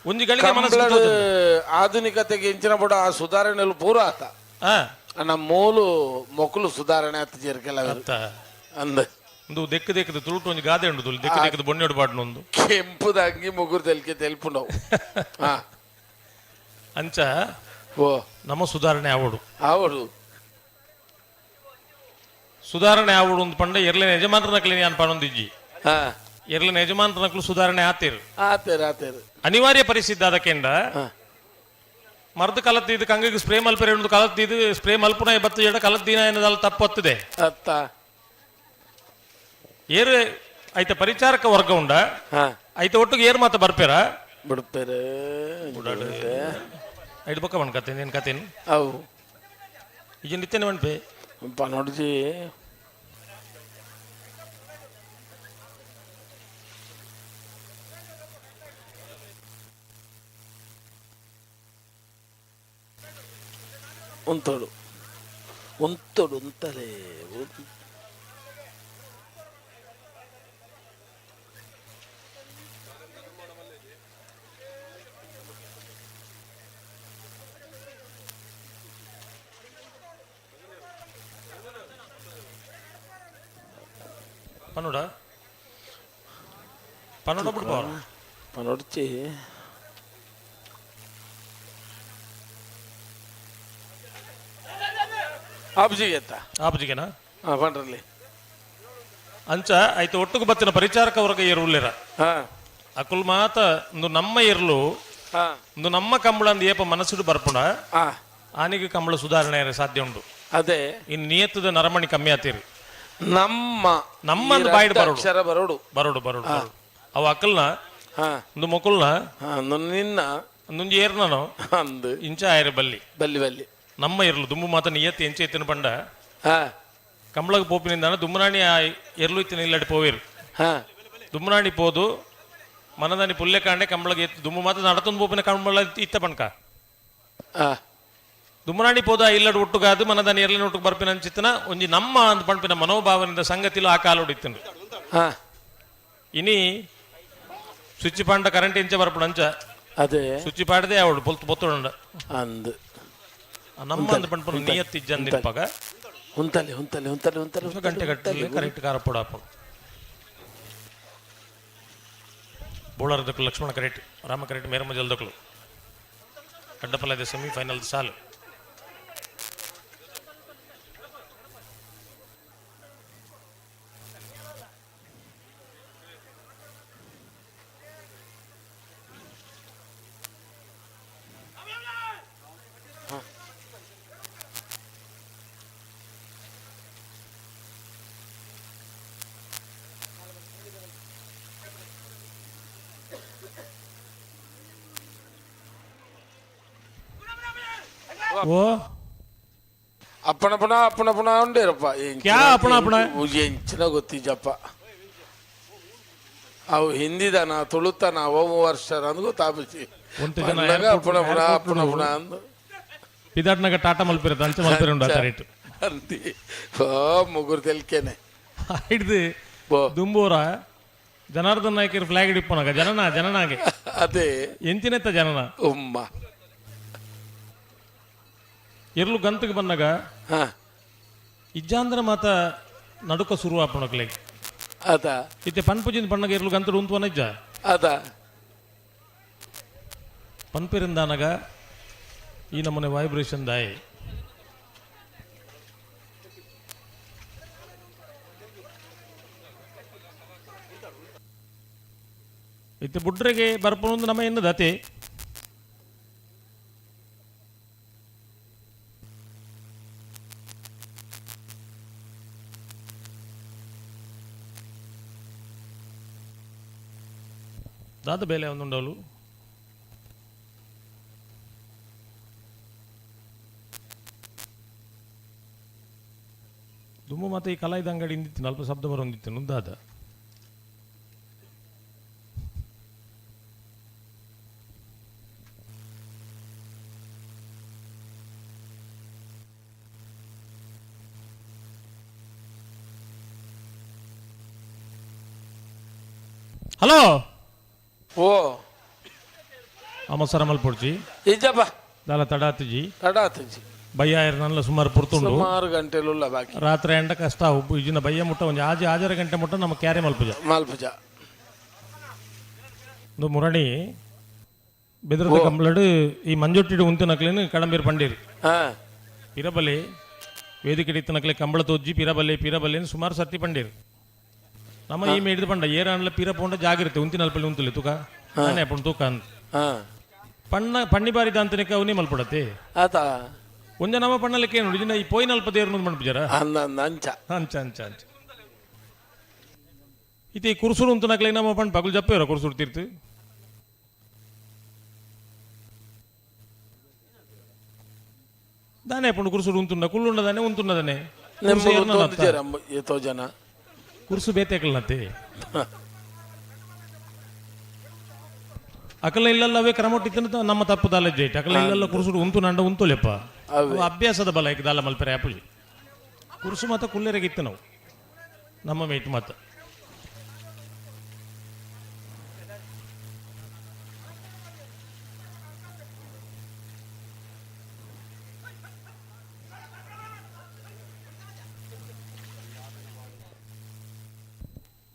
ಒಂಜಿ ಗಳಿಗೆ ಮನಸ್ಸು ಕಂಬಳಡ್ ಆಧುನಿಕತೆಗೆ ಇಂಚಿನ ಬೋಡ ಆ ಸುಧಾರಣೆಲು ಪೂರ ಆತ. ನಮ್ಮ ಮೂಲು ಮೊಕಲು ಸುಧಾರಣೆ ಆತ ಜೇರ್ ಕೆಲವರು. ಅಂದ ಒಂದು ದೆಕ್ಕು ದೆಕ್ಕದ ತುಳುಟು ಒಂಜಿ ಗಾದೆ ಉಂಡು ತುಳು ದೆಕ್ಕು ದೆಕ್ಕದ ಬೊಣ್ಣೆಡು ಪಾಡ್ನ ಒಂದು ಕೆಂಪುದ ಅಂಗಿ ಮುಗುರು ತೆಲ್ಕೆ ತೆಲ್ಪುಂಡವು. ಅಂಚ ಓ ನಮ್ಮ ಸುಧಾರಣೆ ಆವಡು ಆವಡು ಸುಧಾರಣೆ ಆವಡು ಒಂದು ಪಂಡ ಎರ್ಲಿನ ಯಜಮಾನ್ರನಕ್ಲಿ ನಾನು ಪನೊಂದಿಜ್ಜಿ. ಎರ್ಲಿನ ಯಜಮಾನ್ರನಕ್ಲು ಸುಧಾರಣೆ ಆತೇರು ಆತೇರು ಆತೇರು ಅನಿವಾರ್ಯ ಪರಿಸ್ಥಿತಿ ಅದಕ್ಕೆಂಡ ಮರ್ದು ಕಲತ್ತಿದ್ದು ಕಂಗಿಗೆ ಸ್ಪ್ರೇ ಮಲ್ಪೆರೆ ಉಂಡು ಕಲತ್ತಿದ್ದು ಸ್ಪ್ರೇ ಮಲ್ಪುನ ಬತ್ತು ಜಡ ಕಲತ್ತೀನ ಏನದಲ್ಲ ತಪ್ಪೊತ್ತದೆ ಅತ್ತ ಏರು ಐತ ಪರಿಚಾರಕ ವರ್ಗ ಉಂಡ ಐತ ಒಟ್ಟಿಗೆ ಏರು ಮಾತ ಬರ್ಪೇರ ಬಿಡ್ಪೇರೆ ಐದು ಬೊಕ್ಕ ಬಣ್ಣ ಕತೆ ಏನು ಕತೆನು ಅವು ಈಗ ನಿತ್ಯನೆ ಮಣ್ಪೆ ಪನೊಡ್ಜಿ ಉಂತೋಡು ಉಂತೋಡು ಉಂತಲೇ ಪನ್ನೋಡ ಪನ್ನೋಡ ಬಿಡ್ಪ ಪನೊಡ್ಚಿ ಆಬ್ಜಿಗೆ ಅತ್ತ ಆಬ್ಜಿಗೆನಾ ಪಂಡ್ರಲ್ಲಿ ಅಂಚ ಆಯ್ತು ಒಟ್ಟುಗು ಬತ್ತಿನ ಪರಿಚಾರಕ ವರ್ಗ ಏರುಲ್ಲೇರ ಅಕುಲ್ ಮಾತ ಒಂದು ನಮ್ಮ ಇರ್ಲು ಒಂದು ನಮ್ಮ ಕಂಬಳ ಅಂದ್ ಏಪ ಮನಸ್ಸುಡು ಬರ್ಪುಣ ಆನಿಗೆ ಕಂಬಳ ಸುಧಾರಣೆ ಸಾಧ್ಯ ಉಂಟು. ಅದೇ ಇನ್ ನಿಯತ್ತದ ನರಮಣಿ ಕಮ್ಮಿ ಆತೀರಿ. ನಮ್ಮ ನಮ್ಮ ಅಂದ್ ಬಾಯ್ಡ್ ಬರೋಡು ಅಕ್ಷರ ಬರೋಡು ಬರೋಡು ಬರೋಡು ಬರೋಡು. ಅವ ಅಕಲ್ನ ಒಂದು ಮೊಕುಲ್ನ ನಿನ್ನ ಒಂದೊಂದು ಏರ್ನೋ ಅಂದು ಇಂಚ ಆಯರ ಬಲ್ಲಿ ಬಲ್ಲಿ ಬಲ್ಲಿ ನಮ್ಮ ಇರ್ಲು ದುಂಬು ಮಾತ ನಿಯತ್ತು ಎಂಚ ಎತ್ತಿನ ಪಂಡ ಕಂಬಳಗ ಪೋಪಿನಿಂದಾನ ದುಮ್ಮನಾಣಿ ಆ ಎರ್ಲು ಇತ್ತಿನ ಇಲ್ಲಡಿ ಪೋವಿರು. ದುಮ್ಮನಾಣಿ ಪೋದು ಮನದಾನಿ ಪುಲ್ಲೆ ಕಾಂಡೆ ಕಂಬಳಗ ಎತ್ತು ದುಂಬು ಮಾತ ನಡತೊಂದು ಪೋಪಿನ ಕಂಬಳ ಇತ್ತ ಪಣ್ಕ ದುಮ್ಮನಾಣಿ ಪೋದ ಇಲ್ಲಡು ಒಟ್ಟುಗಾದು ಮನದಾನಿ ಎರ್ಲಿನ ಒಟ್ಟುಗೆ ಬರ್ಪಿನ ಅಂಚಿತ್ತನ ಒಂಜಿ ನಮ್ಮ ಅಂದ್ ಪಣ್ಪಿನ ಮನೋಭಾವನಿಂದ ಸಂಗತಿಲು ಆ ಕಾಲೋಡು ಇತ್ತಂಡು. ಇನಿ ಸ್ವಿಚ್ ಪಾಂಡ ಕರೆಂಟ್ ಇಂಚ ಬರ್ಪುಣ ಅಂಚ ಅದೇ ಸ್ವಿಚ್ ಪಾಡದೆ ಅವಳು ಪೊಲ್ತು ಪೊತ್ತುಂಡ ಅಂದ್ ನಮ್ಮ ಅಂದ್ ಪಣ್ಪುನ ನಿಯತ್ತು ಇಜ್ಜಂದಿಪ್ಪಾಗ ಉಂತಲೆ ಉಂತಲೆ ಉಂತಲೆ ಉಂತಲೆ ಗಂಟೆ ಗಟ್ಟಲೆ ಕರೆಕ್ಟ್ ಕಾರ ಪೊಡಾಪುಂಡು. ಬೋಳಾರದಕ್ಕಲು ಲಕ್ಷ್ಮಣ ಕರೆಕ್ಟ್ ರಾಮ ಕರೆಕ್ಟ್ ಮೇರಮ್ಮ ಜಲ್ದಕ್ಕಲು ಅಡ್ಡಪಲ್ಲದ ಸೆಮಿಫೈನಲ್ ಸಾಲು. ಓ ಅಪ್ಪಣ ಪುಣ ಅಪ್ಪಣ ಪುಣ ಉಂಡೇರಪ್ಪ. ಕ್ಯಾ ಅಪ್ಪಣ ಅಪ್ಪಣ? ಎಂಚಿನ ಗೊತ್ತಿಜಪ್ಪ ಅವು ಹಿಂದಿದಾನ ತುಳುತನ ಅವು ವರ್ಷ ಅಂದ್ ಗೊತ್ತಾಪುಜಿ. ಒಂತೆ ಜನ ಪನ್ನಗ airport- ಅಪ್ಪಣ ಪುಣ airport ಅಪ್ಪಣ ಪುಣ ಅಂದು ಪಿದಾಟ್ನಾಗ ಟಾಟಾ ಮಲ್ಪಿರತ್ತ ಅಂಚೆ ಮಲ್ಪಿರ ಉಂಡು ಆತ ರೇಟ್ ಅಂತಿ ಓ ಮುಗುರು ತೆಲ್ಕೇನೆ ಹಿಡ್ದು ದುಂಬೂರ ಜನಾರ್ದನ್ ನಾಯ್ಕರ್ ಫ್ಲಾಗ್ ಹಿಡಿಪನಾಗ ಜನನ ಜನನಾಗೆ ಅದೇ ಎಂಚಿನೆತ್ತ ಜನನ ಉಮ್ಮ ಎರ್ಲು ಗಂತಗೆ ಬಂದಾಗ ಇಜ್ಜಾಂದ್ರ ಮಾತ ನಡುಕ ಶುರು ಆಪಣಕ್ಲೆ. ಅದ ಇತ್ತೆ ಪನ್ಪುಜಿನ ಪಣ್ಣಗ ಇರ್ಲು ಗಂತಡು ಉಂತುವ ನಿಜ. ಅದ ಪನ್ಪಿರಿಂದಾನಗ ಈ ನಮ್ಮನೆ ವೈಬ್ರೇಷನ್ ದಾಯಿ. ಇತ್ತೆ ಬುಡ್ರೆಗೆ ಬರ್ಪುನೊಂದು ನಮ್ಮ ಎನ್ನದತೆ. ದಾದ ಬೇಲೆ ಒಂದುಂಡವಲು ದುಮ್ಮು ಮತ್ತೆ ಈ ಕಲಾಯಿದ ಅಂಗಡಿ ಇಂದಿತ್ತು ಅಲ್ಪ ಶಬ್ದ ಬರೋಂದಿತ್ತು ನುಂದಾದ. ಹಲೋ. ಓ ಅಮಸರ ಮಲ್ಪೊಡ್ಚಿ. ಇಜ್ಜಪ್ಪ. ದಾಲ ತಡಾತಿಜಿ. ತಡಾತಿಜಿ. ಬಯ್ಯ ನಲ್ಲ ಸುಮಾರು ಪುರ್ತುಂಡು. ಸುಮಾರು ಗಂಟೆಲುಲ್ಲ ಬಾಕಿ. ರಾತ್ರಿ ಎಂಡ ಕಷ್ಟ ಇಜಿನ ಬಯ್ಯ ಮುಟ್ಟ ಒಂಜಿ ಆಜಿ ಆಜರ ಗಂಟೆ ಮುಟ್ಟ ನಮ್ಮ ಕ್ಯಾರೆ ಮಲ್ಪುಜ. ಮಲ್ಪುಜ. ಒಂದು ಮುರಣಿ ಬೆದರದ ಕಂಬಳಡು ಈ ಮಂಜೊಟ್ಟಿಡು ಉಂತಿನಕ್ಲೇನು ಕಡಂಬೀರ್ ಪಂಡೀರ್. ಪಿರಬಲೆ ವೇದಿಕೆ ಇತ್ತನಕ್ಲೆ ಕಂಬಳ ತೋಜ್ಜಿ ಪಿರಬಲೆ ಪಿರಬಲೆ ಸುಮಾರು ಸರ್ತಿ ಪಂಡೀರ್. ನಮ್ಮ ಈ ಮೇಡಿದ ಪಂಡ ಏರಾನ್ಲ ಪಿರ ಪೋಂಡ ಜಾಗಿರುತ್ತೆ ಉಂತಿನ ಅಲ್ಪಲ್ಲಿ ಉಂತುಲೆ ತೂಕ ನಾನೇ ಅಪ್ಪಣ ತೂಕ ಅಂತ ಪಣ್ಣ ಪಣ್ಣಿ ಬಾರಿ ದಾಂತನಕ್ಕೆ ಅವನೇ ಮಲ್ಪಡತ್ತೆ. ಆತ ಒಂಜ ನಮ್ಮ ಪಣ್ಣಲಿಕ್ಕೆ ಏನು ಇಜಿನ ಈ ಪೋಯಿನ ಅಲ್ಪ ದೇರು ಮಣ್ಪುಜಾರ. ಅಂಚ ಅಂಚ ಅಂಚ ಅಂಚ ಇತ್ತೆ ಈ ಕುರ್ಸುರು ಉಂತನಕ್ಲೆ ನಮ್ಮ ಪಣ್ಣ ಪಗುಲು ಜಪ್ಪೇರ ಕುರ್ಸುರು ತೀರ್ತು. ದಾನೆ ಪಂಡು ಕುರ್ಸುರು ಉಂತುಂಡ ಕುಳ್ಳುಂಡದಾನೆ ಉಂತುಂಡದಾನೆ. ಏತೋ ಜನ ಕುರ್ಸು ಬೇತೆಕಲ್ನತ್ತೆ ಅಕಲ ಇಲ್ಲಲ್ಲ ಅವೇ ಕ್ರಮೊಟ್ಟಿತ್ತನ ನಮ್ಮ ತಪ್ಪು ದಾಲ ಜೈಟ್ ಅಕಲ ಇಲ್ಲಲ್ಲ ಕುರ್ಸುಡು ಉಂತು ನಂಡ ಉಂತುಲೆಪ್ಪ ಅಭ್ಯಾಸದ ಬಲ ಏಕ ದಾಲ ಮಲ್ಪೆರೆ ಅಪುಜಿ ಕುರ್ಸು ಮಾತ ಕುಲ್ಲೆರೆಗೆ ಇತ್ತು ನಾವು ನಮ್ಮ ಮೇಟ್ ಮಾತ.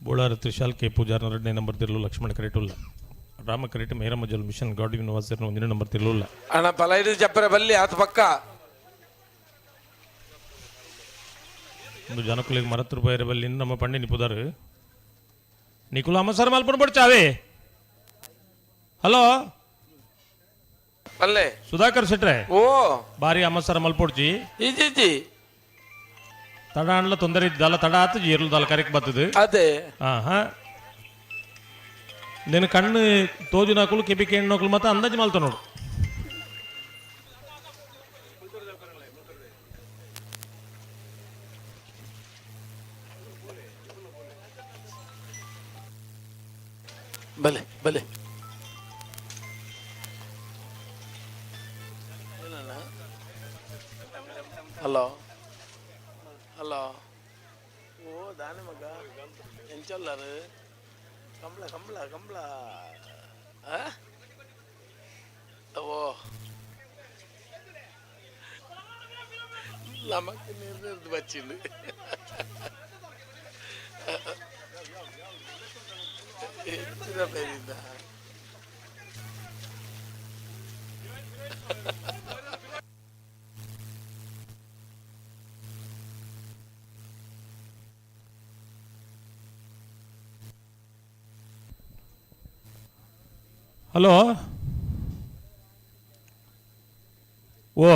ಬೋಳಾರ ತ್ರಿಶಾಲ್ ಕೆ ಪೂಜಾರ್ ಎರಡನೇ ನಂಬರ್ ತಿರ್ಲು ಲಕ್ಷ್ಮಣ ಕರೆಟುಲ್ಲ ರಾಮ ಕರೆಟ್ ಮೇರಮಜಲ್ ಮಿಷನ್ ಗಾಡ್ವಿನ್ ವಾಸರ್ನ ಒಂದನೇ ನಂಬರ್ ತಿರ್ಲುಲ್ಲ. ಅಣ್ಣ ಪಲ ಹಿಡಿದು ಜಪ್ಪರೆ ಬಲ್ಲಿ ಆತ ಪಕ್ಕ. ಒಂದು ಜನಕುಲಿಗೆ ಮರತ್ತು ರೂಪಾಯಿ ಬಲ್ಲಿ ನಮ್ಮ ಪಂಡಿ ನಿಪುದಾರು ನಿಕುಲು ಅಮಸರ ಮಲ್ಪನ ಪಡ್ಚಾವೆ. ಹಲೋ ಅಲ್ಲೇ ಸುಧಾಕರ್ ಶೆಟ್ರೆ. ಓ ಬಾರಿ ಅಮಸರ ಮಲ್ಪೊಡ್ಚಿ. ಇಜ್ಜಿ ತಡ ಅಣ್ಲ ತೊಂದರೆ ಇದ್ದಲ್ಲ ತಡ ಆತು ಜೀರ್ಲು ದಾಲ ಕರೆಕ್ ಬರ್ತದೆ. ಅದೇ ಹಾ ನಿನ್ನ ಕಣ್ಣು ತೋಜು ನಾಕುಲು ಕೆಬಿ ಕೇಣ್ಣೋಕುಲು ಮತ್ತೆ ಅಂದಾಜು ಮಲ್ತ ನೋಡು. ಬಲೆ ಬಲೆ ಹಲೋ ಹಲೋ ಓ ದಾನೆ ಮಗ ಎಂಚೊಲ್ಲರು ಕಂಬಳ ಕಂಬಳ ಕಂಬಳ ಓ ನಮಕ್ ನೀರು ಬಚ್ಚಿಂಡು ಹೆಚ್ಚಿನ പേരില്ല. ಹಲೋ ಓ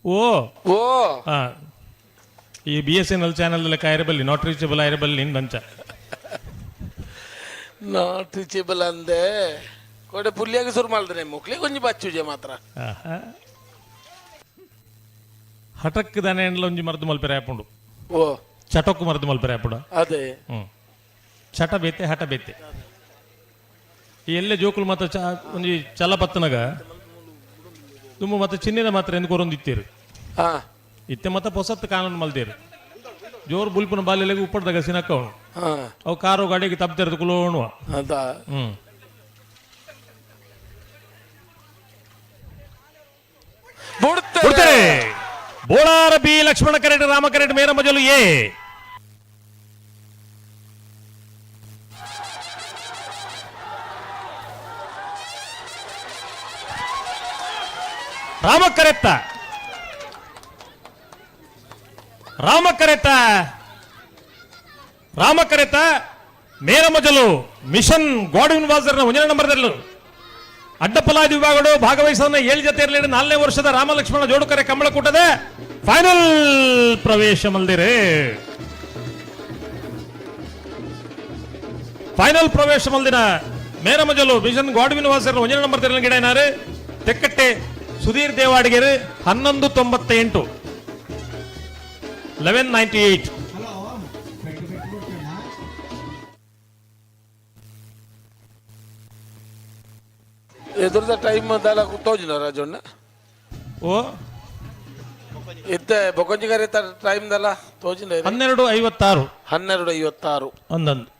ಓ ಓ ಹಾ ಈ B S N L channel ಆಯಿರಬಲ್ಲಿ not reachable ಆಯಿರಬಲ್ಲಿ ನಿಂದ ಅಂಚ. Not reachable ಅಂದೆ ಕೊಡೆ ಪುಲ್ಲಿಯಾಗಿ ಶುರು ಮಾಡಿದ್ರೆ ಮುಕ್ಲಿ ಕೊಂಚ ಬಚ್ಚುಜೆ ಮಾತ್ರ. ಹಟಕ್ ದಾನೆ ಒಂಜಿ ಮರ್ದು ಮಲ್ಪೆರೆ ಆಪುಂಡು. ಓ ಚಟಕ್ಕು ಮರ್ದು ಮಲ್ಪೆರೆ ಆಪುಂಡು. ಅದೇ ಹ್ಮ್ ಚಟ ಬೇತೆ ಹಠ ಬೇತೆ. ಈ ಎಲ್ಲೆ ಜೋಕುಲು ಮಾತ್ರ ಚ ಒಂಜಿ ಚಲ ಪತ್ತನಗ ತುಂಬ ಮತ್ತೆ ಚಿನ್ನಿನ ಮಾತ್ರ ಎಂದು ಕೊರೊಂದಿತ್ತೀರು. ಇತ್ತೆ ಮತ್ತೆ ಪೊಸತ್ತು ಕಾನೂನು ಮಲ್ದೇರು ಜೋರು ಬುಲ್ಪುನ ಬಾಲ್ಯಲೆಗೆ ಉಪ್ಪಡ್ದಾಗ ಸಿನಕ್ಕವನು ಅವು ಕಾರು ಗಾಡಿಗೆ ತಪ್ಪು ಕುಲೋಣುವ. ಹ್ಮ್ ಬಿಡ್ತಾರೆ. ಬೋಳಾರ ಬಿ ಲಕ್ಷ್ಮಣ ಕರೆಟ್ ರಾಮ ಕರೆಟ್ ಮೇರ ಮಜಲು ಎ. ರಾಮಕರೆತ್ತ ರಾಮಕರೆತ್ತ ರಾಮಕರೆತ್ತ ಮೇರಮಜಲು ಮಿಷನ್ ಗಾಡ್ವಿನ್ ವಾಸರ್ನ ಒಂದನೇ ನಂಬರ್ದಲ್ಲೂ ಅಡ್ಡಪಲಾದಿ ವಿಭಾಗಗಳು ಭಾಗವಹಿಸೋದನ್ನ ಏಳು ಜೊತೆ ಇರಲಿ. ನಾಲ್ಕನೇ ವರ್ಷದ ರಾಮಲಕ್ಷ್ಮಣ ಜೋಡುಕರೆ ಕಂಬಳಕೂಟದ ಫೈನಲ್ ಪ್ರವೇಶ ಮಲ್ದಿರೆ. ಫೈನಲ್ ಪ್ರವೇಶ ಮಲ್ದಿನ ಮೇರಮಜಲು ಮಿಷನ್ ಗಾಡ್ವಿನ್ ವಾಸರ್ ಒಂದನೇ ನಂಬರ್ ತಿರಲ ಗಿಡ ತೆಕ್ಕಟ್ಟೆ ಸುಧೀರ್ ದೇವಾಡಿಗೆರೆ 11.98, 11.98. ಎದುರ್ದ ಟೈಮ್ ದಾಲ ತೋಜಿನ ರಾಜಣ್ಣ? ಓ. ಇತ್ತೆ ಬೊಕೊಂಜಿಗಾರಿ ಟೈಮ್ ದಲ್ಲ ತೋಜಿನ? 12.56. 12.56. ಒಂದೊಂದು.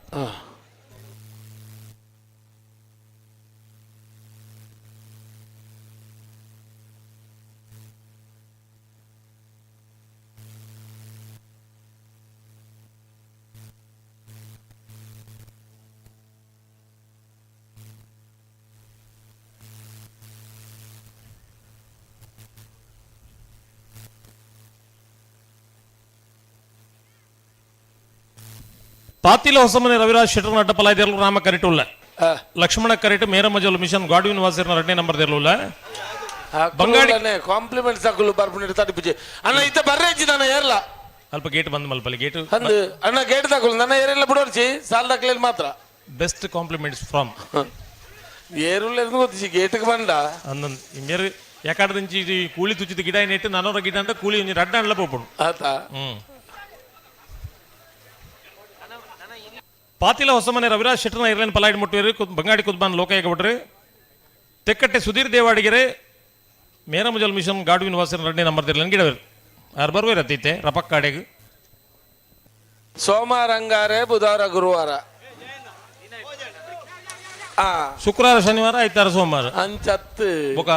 ಪಾತಿಲ ಹೊಸಮನೆ ರವಿರಾಜ್ ಶೆಟ್ಟರ್ ಅಡ್ಡಪಲಾಯ್ದಿರಲು ರಾಮ ಕರಿಟುಲ್ಲ. ಲಕ್ಷ್ಮಣ ಕರಿಟು ಮೇರಮಜಲು ಮಿಷನ್ ಗಾಡ್ವಿನ್ ವಾಸಿರ್ನ ಎರಡನೇ ನಂಬರ್ ದಿರಲುಲ್ಲ. ಬಂಗಾಡಿ ಕಾಂಪ್ಲಿಮೆಂಟ್ಸ್ ಹಾಕಲು ಬರ್ಪುಂಡು ತಡಿಪುಜಿ ಅಣ್ಣ. ಇತ್ತ ಬರ್ರೇಜಿ ನನ್ನ ಏರ್ಲ. ಅಲ್ಪ ಗೇಟ್ ಬಂದ್ ಮಲ್ಪಲ್ಲಿ ಗೇಟ್. ಅಂದು ಅಣ್ಣ ಗೇಟ್ ದಾಕುಲು ನನ್ನ ಏರೆಲ್ಲ ಬಿಡೋರ್ಚಿ, ಸಾಲ್ ದಾಖಲೆ ಮಾತ್ರ. ಬೆಸ್ಟ್ ಕಾಂಪ್ಲಿಮೆಂಟ್ಸ್ ಫ್ರಮ್ ಏರುಲ್ಲ ಗೊತ್ತಿಸಿ ಗೇಟ್ಗೆ ಬಂಡ. ಅಂದೊಂದು ಇಂಬೇರು ಯಾಕಾಡ್ದಿಂಚಿ ಇದು ಕೂಲಿ ತುಚ್ಚಿದ ಗಿಡ ಏನಿಟ್ಟು ನನೋರ ಗಿಡ ಅಂತ ಕೂಲಿ ಒಂಜಿ ರಡ್ಡ ಅಣ್ಣ ಪೋಪುಂಡು. ಆತ. ಪಾತಿಲ ಹೊಸಮನೆ ರವಿರಾಜ್ ಶೆಟ್ಟರ್ನ ಇರ್ಲೇನು ಪಲಾಯ್ಡ್ ಮುಟ್ಟುವೇರು ಬಂಗಾಡಿ ಕುದ್ಬಾನ್ ಲೋಕಾಯಕ ಬಿಟ್ರಿ. ತೆಕ್ಕಟ್ಟೆ ಸುಧೀರ್ ದೇವಾಡಿಗೆರೆ ಮೇರಮಜಲ್ ಮಿಷನ್ ಗಾಡ್ವಿನ್ ವಾಸನ್ ಎರಡನೇ ನಂಬರ್ ತಿರ್ಲನ್ ಗಿಡವೇರು ಆರು ಬರುವೇರು ಅತ್ತೈತೆ ರಪಕ್ಕಾಡೆಗೆ. ಸೋಮವಾರ ಅಂಗಾರೆ ಬುಧವಾರ ಗುರುವಾರ ಶುಕ್ರವಾರ ಶನಿವಾರ ಐತಾರ ಸೋಮವಾರ. ಅಂಚತ್ತು. ಬೊಕ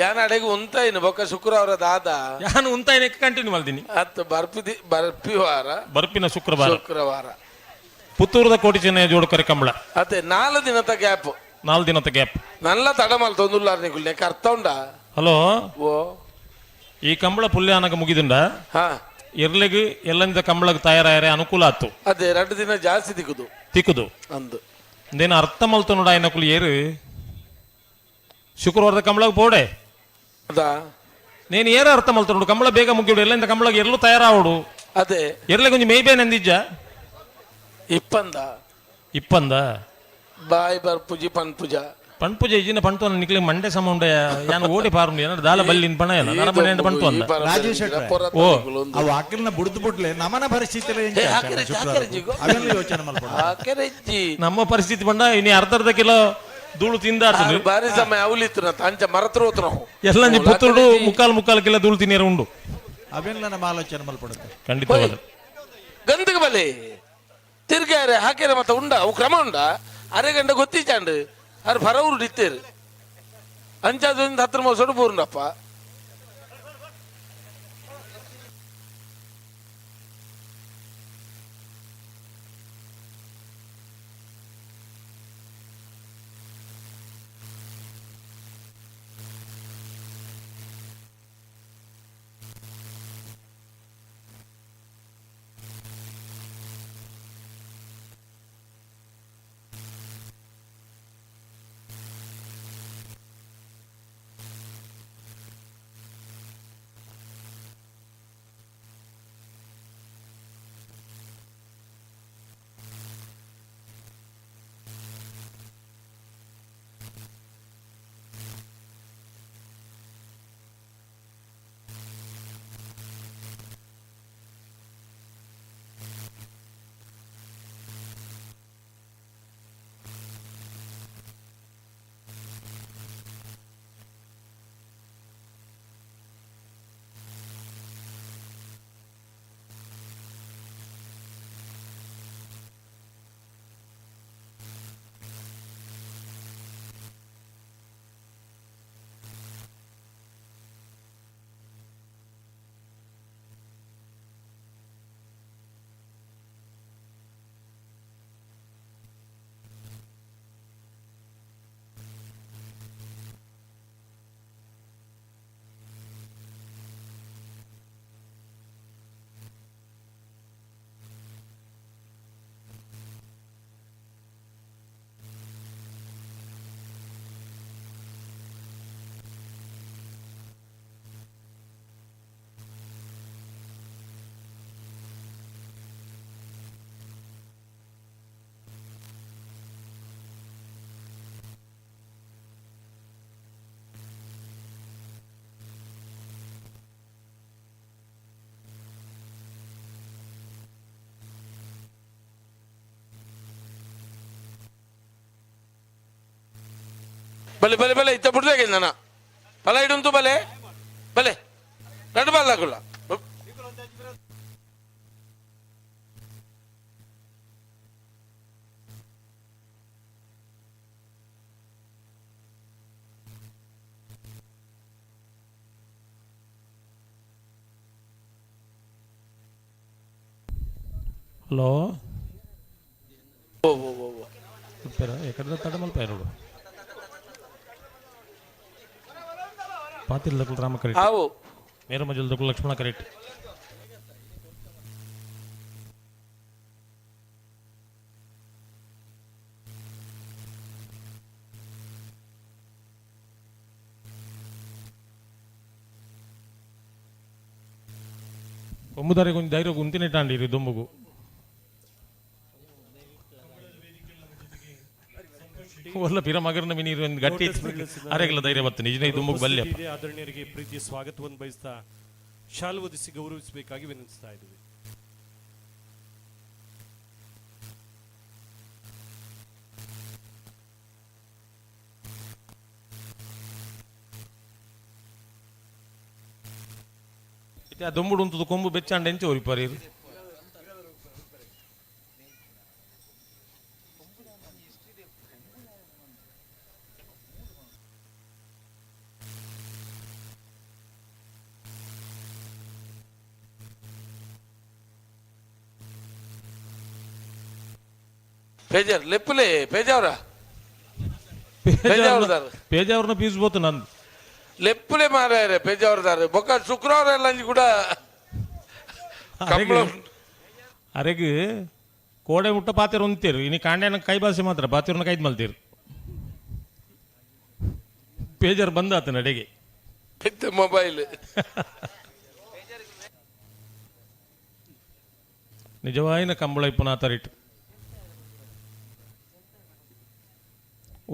ಯಾನ ಅಡೆಗೆ ಉಂತಾಯಿನ ಬೊಕ ಶುಕ್ರವಾರ ದಾದ. ಯಾನು ಉಂತಾಯಿನ ಕಂಟಿನ್ಯೂ ಮಾಡ್ತೀನಿ. ಅತ್ತು ಬರ್ಪಿ ಬರ್ಪಿ ವಾರ. ಬರ್ಪಿನ ಶುಕ್ರವಾರ. ಶುಕ್ರವಾರ. ಪುತ್ತೂರದ ಕೋಟಿ ಚೆನ್ನಯ್ಯ ಜೋಡುಕರೆ ಕಂಬಳ. ಅತ್ತೆ ನಾಲ್ ದಿನದ ಗ್ಯಾಪ್. 4 ದಿನದ ಗ್ಯಾಪ್. ನಲ್ಲ ತಡ ಮಲ್ ತೊಂದುಲ್ಲಾರ ನಿಕುಲ್ನೆ ಅರ್ಥ ಉಂಡ. ಹಲೋ. ಓ. ಈ ಕಂಬಳ ಪುಲ್ಯಾನಗ ಮುಗಿದುಂಡ ಎರ್ಲೆಗ್ ಎಲ್ಲಂದ ಕಂಬಳಗ್ ತಯಾರಾಯರೆ ಅನುಕೂಲ ಆತು. ಅದೇ 2 ದಿನ ಜಾಸ್ತಿ ತಿಕ್ಕುದು. ತಿಕ್ಕುದು. ಅಂದು. ದೇನ ಅರ್ಥ ಮಲ್ತು ನೋಡ ಆಯ್ನಕುಲು ಏರು ಶುಕ್ರವಾರದ ಕಂಬಳಗ್ ಪೋಡೆ. ಅದಾ. ನೇನು ಏರ ಅರ್ಥ ಮಲ್ತು ನೋಡು ಕಂಬಳ ಬೇಗ ಮುಗಿಡು ಎಲ್ಲಂದ ಕಂಬಳಗ್ ಎಲ್ಲೂ ತಯಾರಾವಡು. ಅದೇ. ಎರ್ಲೆಗ್ ಒಂಜಿ ಮೇಯ್ಬೇನ್ ಎಂದಿಜ್ಜ? ಇಪ್ಪಂದ. ಇಪ್ಪಂದ. ಬಾಯ್ ಬರ್ಪುಜಿ ಪನ್ಪುಜ. ಪನ್ಪುಜ ಇಜಿನ ಪಂಟು ನಿಕ್ಲೆ ಮಂಡೆ ಸಮ ಉಂಡ ಯಾನ್ ಓಡಿ ಪಾರುಂಡು ಏನಾರ ದಾಲ ಬಲ್ಲಿನ್ ಪಣ ಏನ ನರ ಮನೆ ಪಂಟು ಅಂದ. ರಾಜೀವ್ ಶೆಟ್ರೆ. ಓ. ಅವು ಅಕ್ರನ ಬುಡ್ದು ಬುಡ್ಲೆ ನಮನ ಪರಿಸ್ಥಿತಿ ಅವೆಲ್ಲ ಯೋಚನೆ ಮಲ್ಪೊಡು. ನಮ್ಮ ಪರಿಸ್ಥಿತಿ ಬಂಡ ಇನಿ ಅರ್ಧ ಅರ್ಧ ಕಿಲೋ ಧೂಳು ತಿಂದ ಬಾರಿ ಸಮಯ ಅವಲಿತ್ತು ಅಂಚ ಮರತ್ರ ಹೋತು ನಾವು. ಎಲ್ಲ ಪುತ್ತೂರು ಮುಕ್ಕಾಲು ಮುಕ್ಕಾಲು ಕಿಲೋ ಧೂಳು ತಿನ್ನಿರ ಉಂಡು. ಅವೆಲ್ಲ ನಮ್ಮ ಆಲೋಚನೆ ಮಲ್ಪಡುತ್ತೆ. ಖಂಡಿತವಾದ. ಗಂಧಕ್ಕೆ ಬಲೆ ತಿರ್ಗಾರೆ ಹಾಕ್ಯಾರೆ ಮತ್ತೆ ಉಂಡ ಅವು ಕ್ರಮ ಉಂಡ ಅರೆ ಗಂಡ ಗೊತ್ತಿಚಾಂಡು ಅರೆ ಫರವರು ಇತ್ತೇರು ಅಂಚಾದ ಹತ್ರ ಮೋಸಡು ಪೂರ್ಣಪ್ಪ. ಬಲೆ ಬಲೆ ಬಲೆ ಇತ್ತ ಬಿಡ್ಬೇಕೆ ನನ್ನ ಫಲ ಇಡುಂತು ಬಲೆ ಬಲೆ ರಡ್ಡು ಬಾಲ್. ಹಲೋ. ಓ ಓ ಓ ಓ. ಎಕಡೆ ತಡ ಮಲ್ಪ ಪಾತಿಲ್ ದಕ್ಕಲು ರಾಮ ಕರೆಕ್ಟ್. ಆವು. ಮೇರ ಮಜಲ್ ದಕ್ಕಲು ಲಕ್ಷ್ಮಣ ಕರೆಕ್ಟ್. ಕೊಂಬುದಾರಿ ಕೊಂಚ ಧೈರ್ಯ ಗುಂತಿನಿಟ್ಟಾಂಡಿ ದುಂಬುಗು. ಒಲ್ಲ ಪಿರ ಮಗರ್ನ ಮಿನಿ ಒಂದು ಗಟ್ಟಿ ಅರೆಗಲ ಧೈರ್ಯ ಬತ್ತು ನಿಜನೇ ದುಂಬುಗು ಬಲ್ಯ. ಉಪಸ್ಥಿತಿ ಇದೆ. ಆದರಣೀಯರಿಗೆ ಪ್ರೀತಿಯ ಸ್ವಾಗತವನ್ನು ಬಯಸ್ತಾ ಶಾಲು ಹೊದಿಸಿ ಗೌರವಿಸಬೇಕಾಗಿ ವಿನಂತಿಸ್ತಾ ಇದ್ದೀವಿ. ಇತ್ತೆ ಆ ದೊಂಬುಡು ಉಂತುದು ಕೊಂಬು ಬೆಚ್ಚಾಂಡ ಎಂಚ ಒರಿಪಾರಿ. ಪೇಜಾರ್ ಲೆಪ್ಪುಲೆ ಪೇಜಾವರ ಪೇಜಾವರದಾರ. ಪೇಜಾವ್ರನ್ನ ಪೀಸ್ ಬೋತು ನಂದು. ಲೆಪ್ಪುಲೆ ಮಾರಾಯರೆ ಪೇಜಾವರದಾರ ಬೊಕ್ಕ ಶುಕ್ರವಾರ ಎಲ್ಲ ಕೂಡ ಕಂಬಳ. ಅರೆಗ್ ಕೋಡೆ ಮುಟ್ಟ ಪಾತಿರ ಉಂತೀರು ಇನಿ ಕಾಂಡ್ಯಾನ ಕೈ ಬಾಸಿ ಮಾತ್ರ ಪಾತಿರ್ನ ಕೈದ್ ಮಲ್ತೀರು ಪೇಜರ್ ಬಂದಾತ ನಡೆಗೆ. ಮೊಬೈಲ್. ನಿಜವಾಯಿನ ಕಂಬಳ ಇಪ್ಪುನ ತರಿಟ್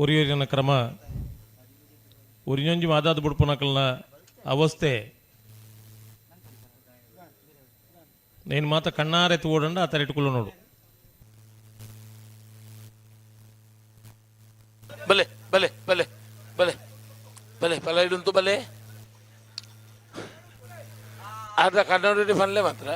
ಒರಿಯೊರಿನ ಕ್ರಮ ಒರಿಯೊಂಜಿ ಮಾದಾದ ಬುಡ್ಪುನಕಲ್ನ ಅವಸ್ಥೆ నేను ಮಾತ ಕಣ್ಣಾರೆ ತೂಡಂಡ ಆ ತರಿಟ್ಟುಕೊಳ್ಳು ನೋಡು. ಬಲೆ ಬಲೆ ಬಲೆ ಬಲೆ ಬಲೆ ಫಲ ಇಡುಂತು ಬಲೆ ಅರ್ಧ ಕನ್ನಡ ಫನ್ಲೆ ಮಾತ್ರ.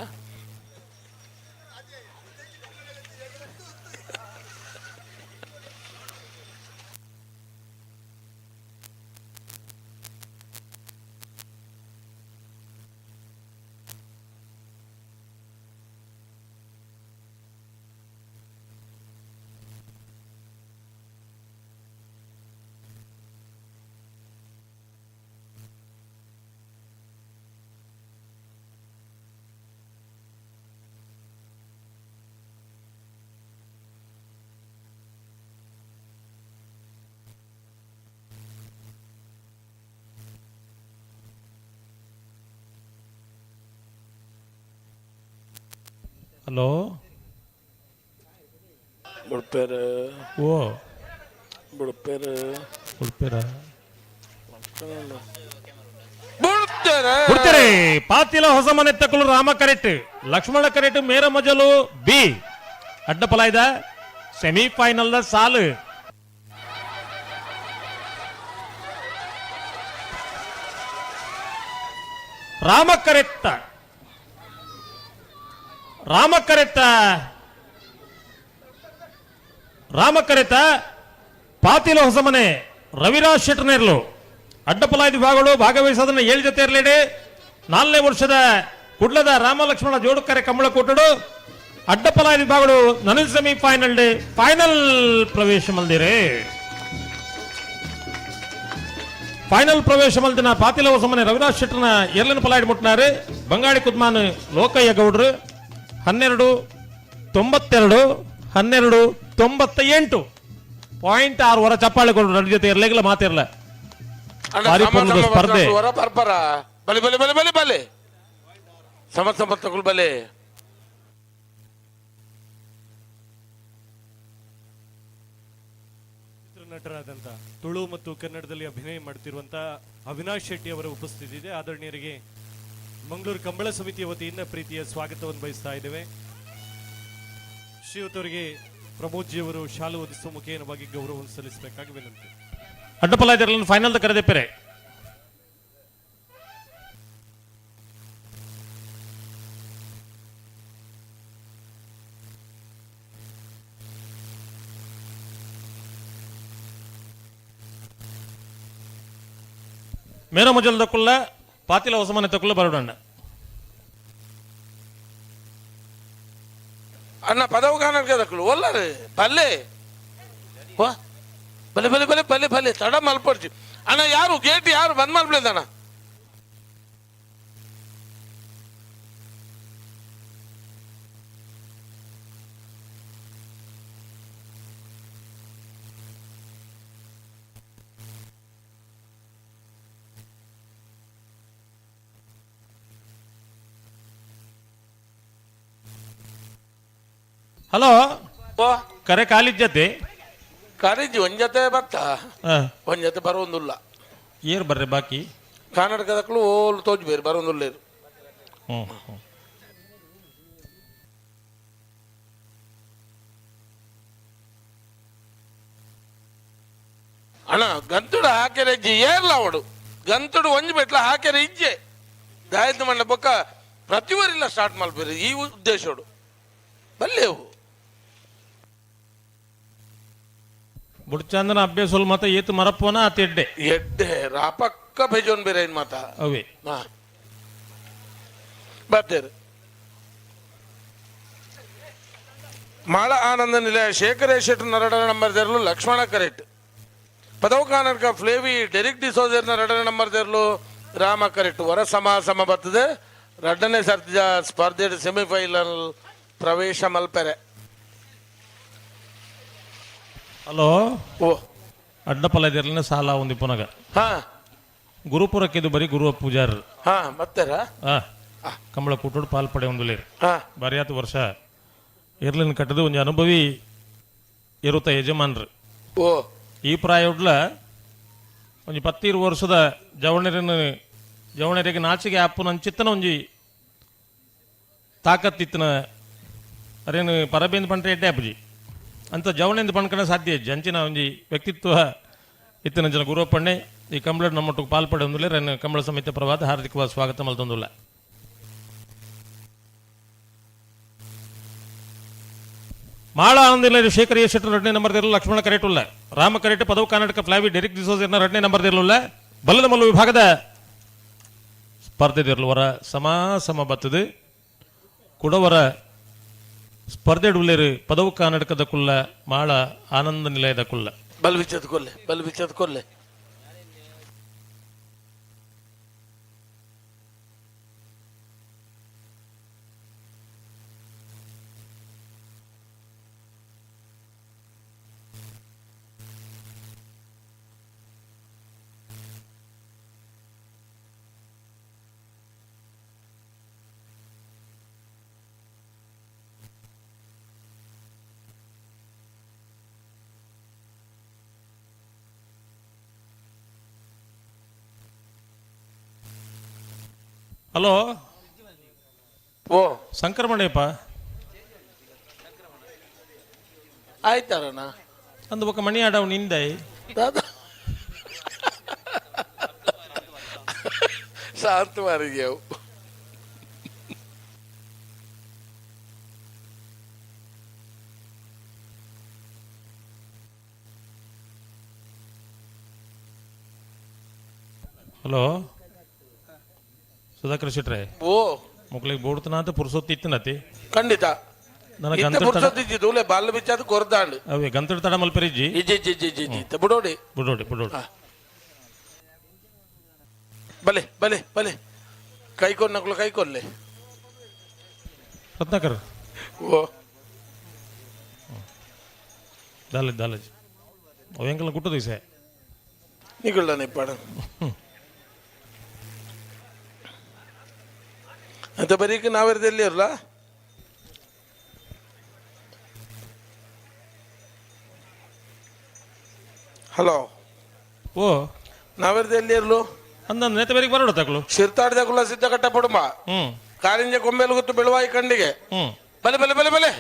ಹಲೋ. ಬುಡ್ಪೇರು. ಓ. ಬುಡ್ಪೇರು. ಉಡ್ಪೇರ. ಬುಡ್ತೇರೆ. ಬಿಡ್ತಾರೆ ಪಾತಿಲ ಹೊಸ ಮನೆ ತಕ್ಕಲು ರಾಮ ಕರೆಕ್ಟ್ ಲಕ್ಷ್ಮಣ ಕರೆಕ್ಟ್ ಮೇರ ಮಜಲು ಬಿ ಅಡ್ಡಪಲ ಇದ ಸೆಮಿಫೈನಲ್ the ಸಾಲು. ರಾಮ ಕರೆತ್ತ ರಾಮ ಕರೆತ್ತ ರಾಮ ಕರೆತ ಪಾತಿಲ ಹೊಸಮನೆ ರವಿರಾಜ್ ಶೆಟ್ಟನೇರ್ಲು ಅಡ್ಡಪಲಾಯ್ದ ವಿಭಾಗಗಳು ಭಾಗವಹಿಸೋದನ್ನ ಏಳು ಜೊತೆ ಇರಲಿಡಿ. ನಾಲ್ಕನೇ ವರ್ಷದ ಕುಡ್ಲದ ರಾಮ ಲಕ್ಷ್ಮಣ ಜೋಡುಕರೆ ಕಂಬಳ ಕೂಟಡು ಅಡ್ಡಪಲಾಯ್ದ ವಿಭಾಗಗಳು ನನ ಸೆಮಿ ಫೈನಲ್ ಫೈನಲ್ ಪ್ರವೇಶ ಮಲ್ದಿರೆ. ಫೈನಲ್ ಪ್ರವೇಶ ಮಲ್ದಿನ ಪಾತಿಲ ಹೊಸಮನೆ ರವಿರಾಜ್ ಶೆಟ್ಟರ್ನ ಎರಡನೇ ಪಲಾಯ್ಡು ಮುಟ್ಟಿನಾರು ಬಂಗಾಳಿ ಕುದ್ಮಾನ್ ಲೋಕಯ್ಯ ಗೌಡ್ರು 12 92 12 98 ಪಾಯಿಂಟ್ ಆರು ವರ ಚಪ್ಪಾಳೆ ಕೊಡು ನನ್ನ ಜೊತೆ ಇರ್ಲಿಲ್ಲ ಮಾತಿರಲ್ಲ. ಭಾರಿ ಪೊರ್ಲುದ ಸ್ಪರ್ಧೆ. ವರ ಪರ್ಪರ ಬಲೆ ಬಲೆ ಬಲೆ ಬಲೆ ಬಲೆ ಸಮ ಸಮ ತಗೊಳ್ ಬಲೆ. ನಟರಾದಂಥ ತುಳು ಮತ್ತು ಕನ್ನಡದಲ್ಲಿ ಅಭಿನಯ ಮಾಡ್ತಿರುವಂತ ಅವಿನಾಶ್ ಶೆಟ್ಟಿ ಅವರ ಉಪಸ್ಥಿತಿ ಇದೆ. ಆದರಣೀಯರಿಗೆ ಮಂಗಳೂರು ಕಂಬಳ ಸಮಿತಿಯ ವತಿಯಿಂದ ಪ್ರೀತಿಯ ಸ್ವಾಗತವನ್ನು ಬಯಸ್ತಾ ಇದ್ದೇವೆ. ಶ್ರೀಯುತವರಿಗೆ ಪ್ರಮೋದ್ ಜಿಯವರು ಶಾಲು ಹೊದಿಸುವ ಮುಖೇನವಾಗಿ ಗೌರವವನ್ನು ಸಲ್ಲಿಸಬೇಕಾಗಿ ವಿನಂತಿ. ಅಡ್ಡಪಲಾಯ್ದರ್ಲನ್ ಫೈನಲ್ the ಕರೆದೆಪ್ಪೆರೆ. ಮೇರ ಮಜಲ್ ದಕ್ಕುಲ್ಲ ಪಾತಿಲ ಹೊಸಮನೆ ತಕ್ಕುಲ್ಲ ಬರೋಡಣ್ಣ. ಅಣ್ಣ ಪದವು ಕಾನಡ್ಕ ದಕ್ಕಲು ಒಲ್ಲರು ಬಲ್ಲೆ ವಾ ಬಲೆ ಬಲೆ ಬಲೆ ಬಲೆ ಬಲೆ ತಡ ಮಲ್ಪಡ್ಚಿ ಅಣ್ಣ. ಯಾರು ಗೇಟ್ ಯಾರು ಬಂದ್ ಮಲ್ಪಲೇದಣ್ಣ? ಹಲೋ, ಕರೆ ಕಾಲಿಜ್ಜತೆ. ಕಾಲೇಜಿ ಒಂದ್ ಜೊತೆ ಬತ್ತ, ಒಂದ್ ಜೊತೆ ಬರೋಂದುಲ್ಲ. ಏರ್ ಬರ್ರೆ ಬಾಕಿ? ಕರ್ನಾಟಕದಕ್ಕಲು ಓಲ್ ತೋಜ್ ಬೇರೆ ಬರೋಂದುಲ್ಲ. ಹ್ಞೂ ಹ್ಞೂ. ಅಣ್ಣ, ಗಂತುಡು ಹಾಕೆರೆ ಇಜ್ಜಿ ಏರ್ಲ ಅವಡು. ಗಂತುಡು ಒಂಜಿ ಬೆಟ್ಲ ಹಾಕೆರೆ ಇಜ್ಜೆ ದಾಯತ್ ಮಂಡ ಬೊಕ್ಕ ಪ್ರತಿವರಿಲ್ಲ ಸ್ಟಾರ್ಟ್ ಮಲ್ಪೇರು ಈ ಉದ್ದೇಶೋಡು ಬಲ್ಲೇವು. ಬುಡ್ಚಂದನ ಅಭ್ಯಾಸ ಮತ ಏತು ಮರಪ್ಪೋನ ಆತ ಎಡ್ಡೆ. ಎಡ್ಡೆ ರಾಪಕ್ಕ ಬೇಜೋನ್ ಬೇರೆ ಏನ್ ಮಾತ. ಅವೇ. ಹಾ, ಬರ್ತೇವೆ. ಮಾಳ ಆನಂದ ನಿಲಯ ಶೇಖರೇಶ್ ಶೆಟ್ಟಿ ನರಡನ ನಂಬರ್ ದೇರ್ಲು ಲಕ್ಷ್ಮಣ ಕರೆಕ್ಟ್. ಪದವು ಕಾನರ್ಕ ಫ್ಲೇವಿ ಡೆರಿಕ್ ಡಿಸೋಜರ್ ನರಡನ ನಂಬರ್ ದೇರ್ಲು ರಾಮ ಕರೆಕ್ಟ್. ವರ ಸಮ ಸಮ ಬರ್ತದೆ. ರಡ್ಡನೇ ಸರ್ತಿಯ ಸ್ಪರ್ಧೆ ಸೆಮಿಫೈನಲ್ ಪ್ರವೇಶ ಮಲ್ಪೆರೆ. ಹಲೋ. ಓ. ಅಡ್ಡಪಲ ಸಾಲ ಒಂದು ಪುನಗ. ಗುರುಪುರಕ್ಕಿದು ಬರೀ ಗುರುವ ಪೂಜಾರ್. ಹಾ, ಮತ್ತೆರ? ಕಂಬಳ ಕೂಟೋಡು ಪಾಲ್ ಪಡೆ ಒಂದು. ಬಾರಿಯಾತ ವರ್ಷ ಇರ್ಲಿನ ಕಟ್ಟದು ಒಂಜಿ ಅನುಭವಿ ಇರುತ್ತ ಯಜಮಾನ್ರು. ಈ ಪ್ರಾಯೋಡ್ಲ ಒಂಜಿ ಪತ್ತೀರು ವರ್ಷದ ಜವಣರನ್ನು ಜವಣರಿಗೆ ನಾಚಿಗೆ ಅಪ್ಪನ ಅಂಚಿತ್ತನ ಒಂಜಿ ತಾಕತ್ತಿತ್ತನ ಅರೇನು ಪರಬೇಂದು ಪಂಟ್ರೆ ಎಡ್ಡೆ ಅಪ್ಪಜಿ ಅಂತ ಜವಣಿಂದ ಪಣ್ಕಣ ಸಾಧ್ಯ ಇಜ್ಜಿ. ಅಂಚಿನ ಒಂಜಿ ವ್ಯಕ್ತಿತ್ವ ಇತ್ತಿನ ಜನ ಗುರುವಪ್ಪಣ್ಣೆ ಈ ಕಂಬಳ ನಮ್ಮೊಟ್ಟಿಗೆ ಪಾಲ್ಪಡೆ ಒಂದುಲ್ಲೆ. ರನ್ ಕಂಬಳ ಸಮಿತಿ ಪ್ರವಾದ ಹಾರ್ದಿಕವಾದ ಸ್ವಾಗತ ಮಲ್ತೊಂದುಲ್ಲ. ಮಾಳ ಆನಂದಿಲ್ಲ ಶೇಖರ್ ಎ ಶೆಟ್ಟರ್ ಎರಡನೇ ನಂಬರ್ ದಿರಲು ಲಕ್ಷ್ಮಣ ಕರೆಟುಲ್ಲ. ರಾಮ ಕರೆಟ್ ಪದವು ಕರ್ನಾಟಕ ಫ್ಲಾವಿ ಡೆರಿಕ್ ಡಿಸೋಜ್ ಎರಡನೇ ನಂಬರ್ ದಿರಲುಲ್ಲ. ಬಲ್ಲದ ಮಲ್ಲು ವಿಭಾಗದ ಸ್ಪರ್ಧೆ ದಿರಲು ವರ ಸಮ ಸಮ ಬತ್ತದು. ಕುಡವರ ಸ್ಪರ್ಧೆ ಉಲ್ಲೇರು ಪದವು ಕರ್ನಾಟಕದ ಕುಲ್ಲ ಮಾಳ ಆನಂದ ನಿಲಯದ ಕುಲ್ಲ. ಬಲ್ ಬಿಚ್ಚದ ಕೊಲ್ಲೆ, ಬಲ್ ಬಿಚ್ಚದ ಕೊಲ್ಲೆ. ಹಲೋ. ಓ. ಸಂಕ್ರಮಣಯಪ್ಪ. ಆಯ್ತಾರಣ್ಣ. ಅಂದು ఒక ಮಣಿ ಆಡವ್ ನಿಂದೈ. ದಾದಾ ಶಾಂತ ಮಾರಿಗೆ. ಹಲೋ ಸುಧಾಕರ್ ಶೆಟ್ರೆ. ಓ. ಮುಕ್ಳಿಗೆ ಬೋಡ್ತನ ಅಂತ ಪುರ್ಸೊತ್ತು ಇತ್ತನತಿ. ಖಂಡಿತ. ನನಗೆ ಇತ್ತೆ ಗಂತಡ್ ತಡ ಪುರ್ಸೊತ್ತು ದೂಲೆ ಬಾಲ್ ಬಿಚ್ಚಾದ ಕೊರ್ದಾಂಡ್. ಅವೇ ಗಂತಡ್ ತಡ ಮಲ್ಪೆರಿಜ್ಜಿ. ಇಜ್ಜಿ ಇಜ್ಜಿ ಇಜ್ಜಿ ಇಜ್ಜಿ ಇತ್ತೆ ಬುಡೋಡಿ. ಬುಡೋಡಿ ಬುಡೋಡಿ. ಬಲೆ ಬಲೆ ಬಲೆ ಕೈ ಕೊನ್ನಕ್ಲು ಕೈ ಕೊಲ್ಲೆ. ರತ್ನಾಕರ್. ಓ. ದಾಲಜ್ ದಾಲಜ್ ಅವು ಎಂಕಲ್ನ ಗುಟ್ಟದ ದಿವಸ. ನಿಗುಳ್ಳ ಇಪ್ಪಾಡ ಅಂತ ಬರೀಕ್ ನಾವೆರ್ದಲ್ಲಿ ಇರಲ್ಲ. ಹಲೋ. ಓ. ನಾವೆರ್ದಲ್ಲಿ ಇರ್ಲು? ಅಂದ ನೇತ ಬೇರಿಗೆ ಬರೋಡ ತಕ್ಲು. ಶಿರ್ತಾಡ್ದ ಕುಲ ಸಿದ್ಧಕಟ್ಟ ಪುಡುಂಬ. ಕಾರಿಂಜ ಕೊಂಬೆಲು ಗೊತ್ತು ಬೆಳುವಾಯಿ ಕಂಡಿಗೆ. ಬಲೆ ಬಲೆ ಬಲೆ ಬಲೆ.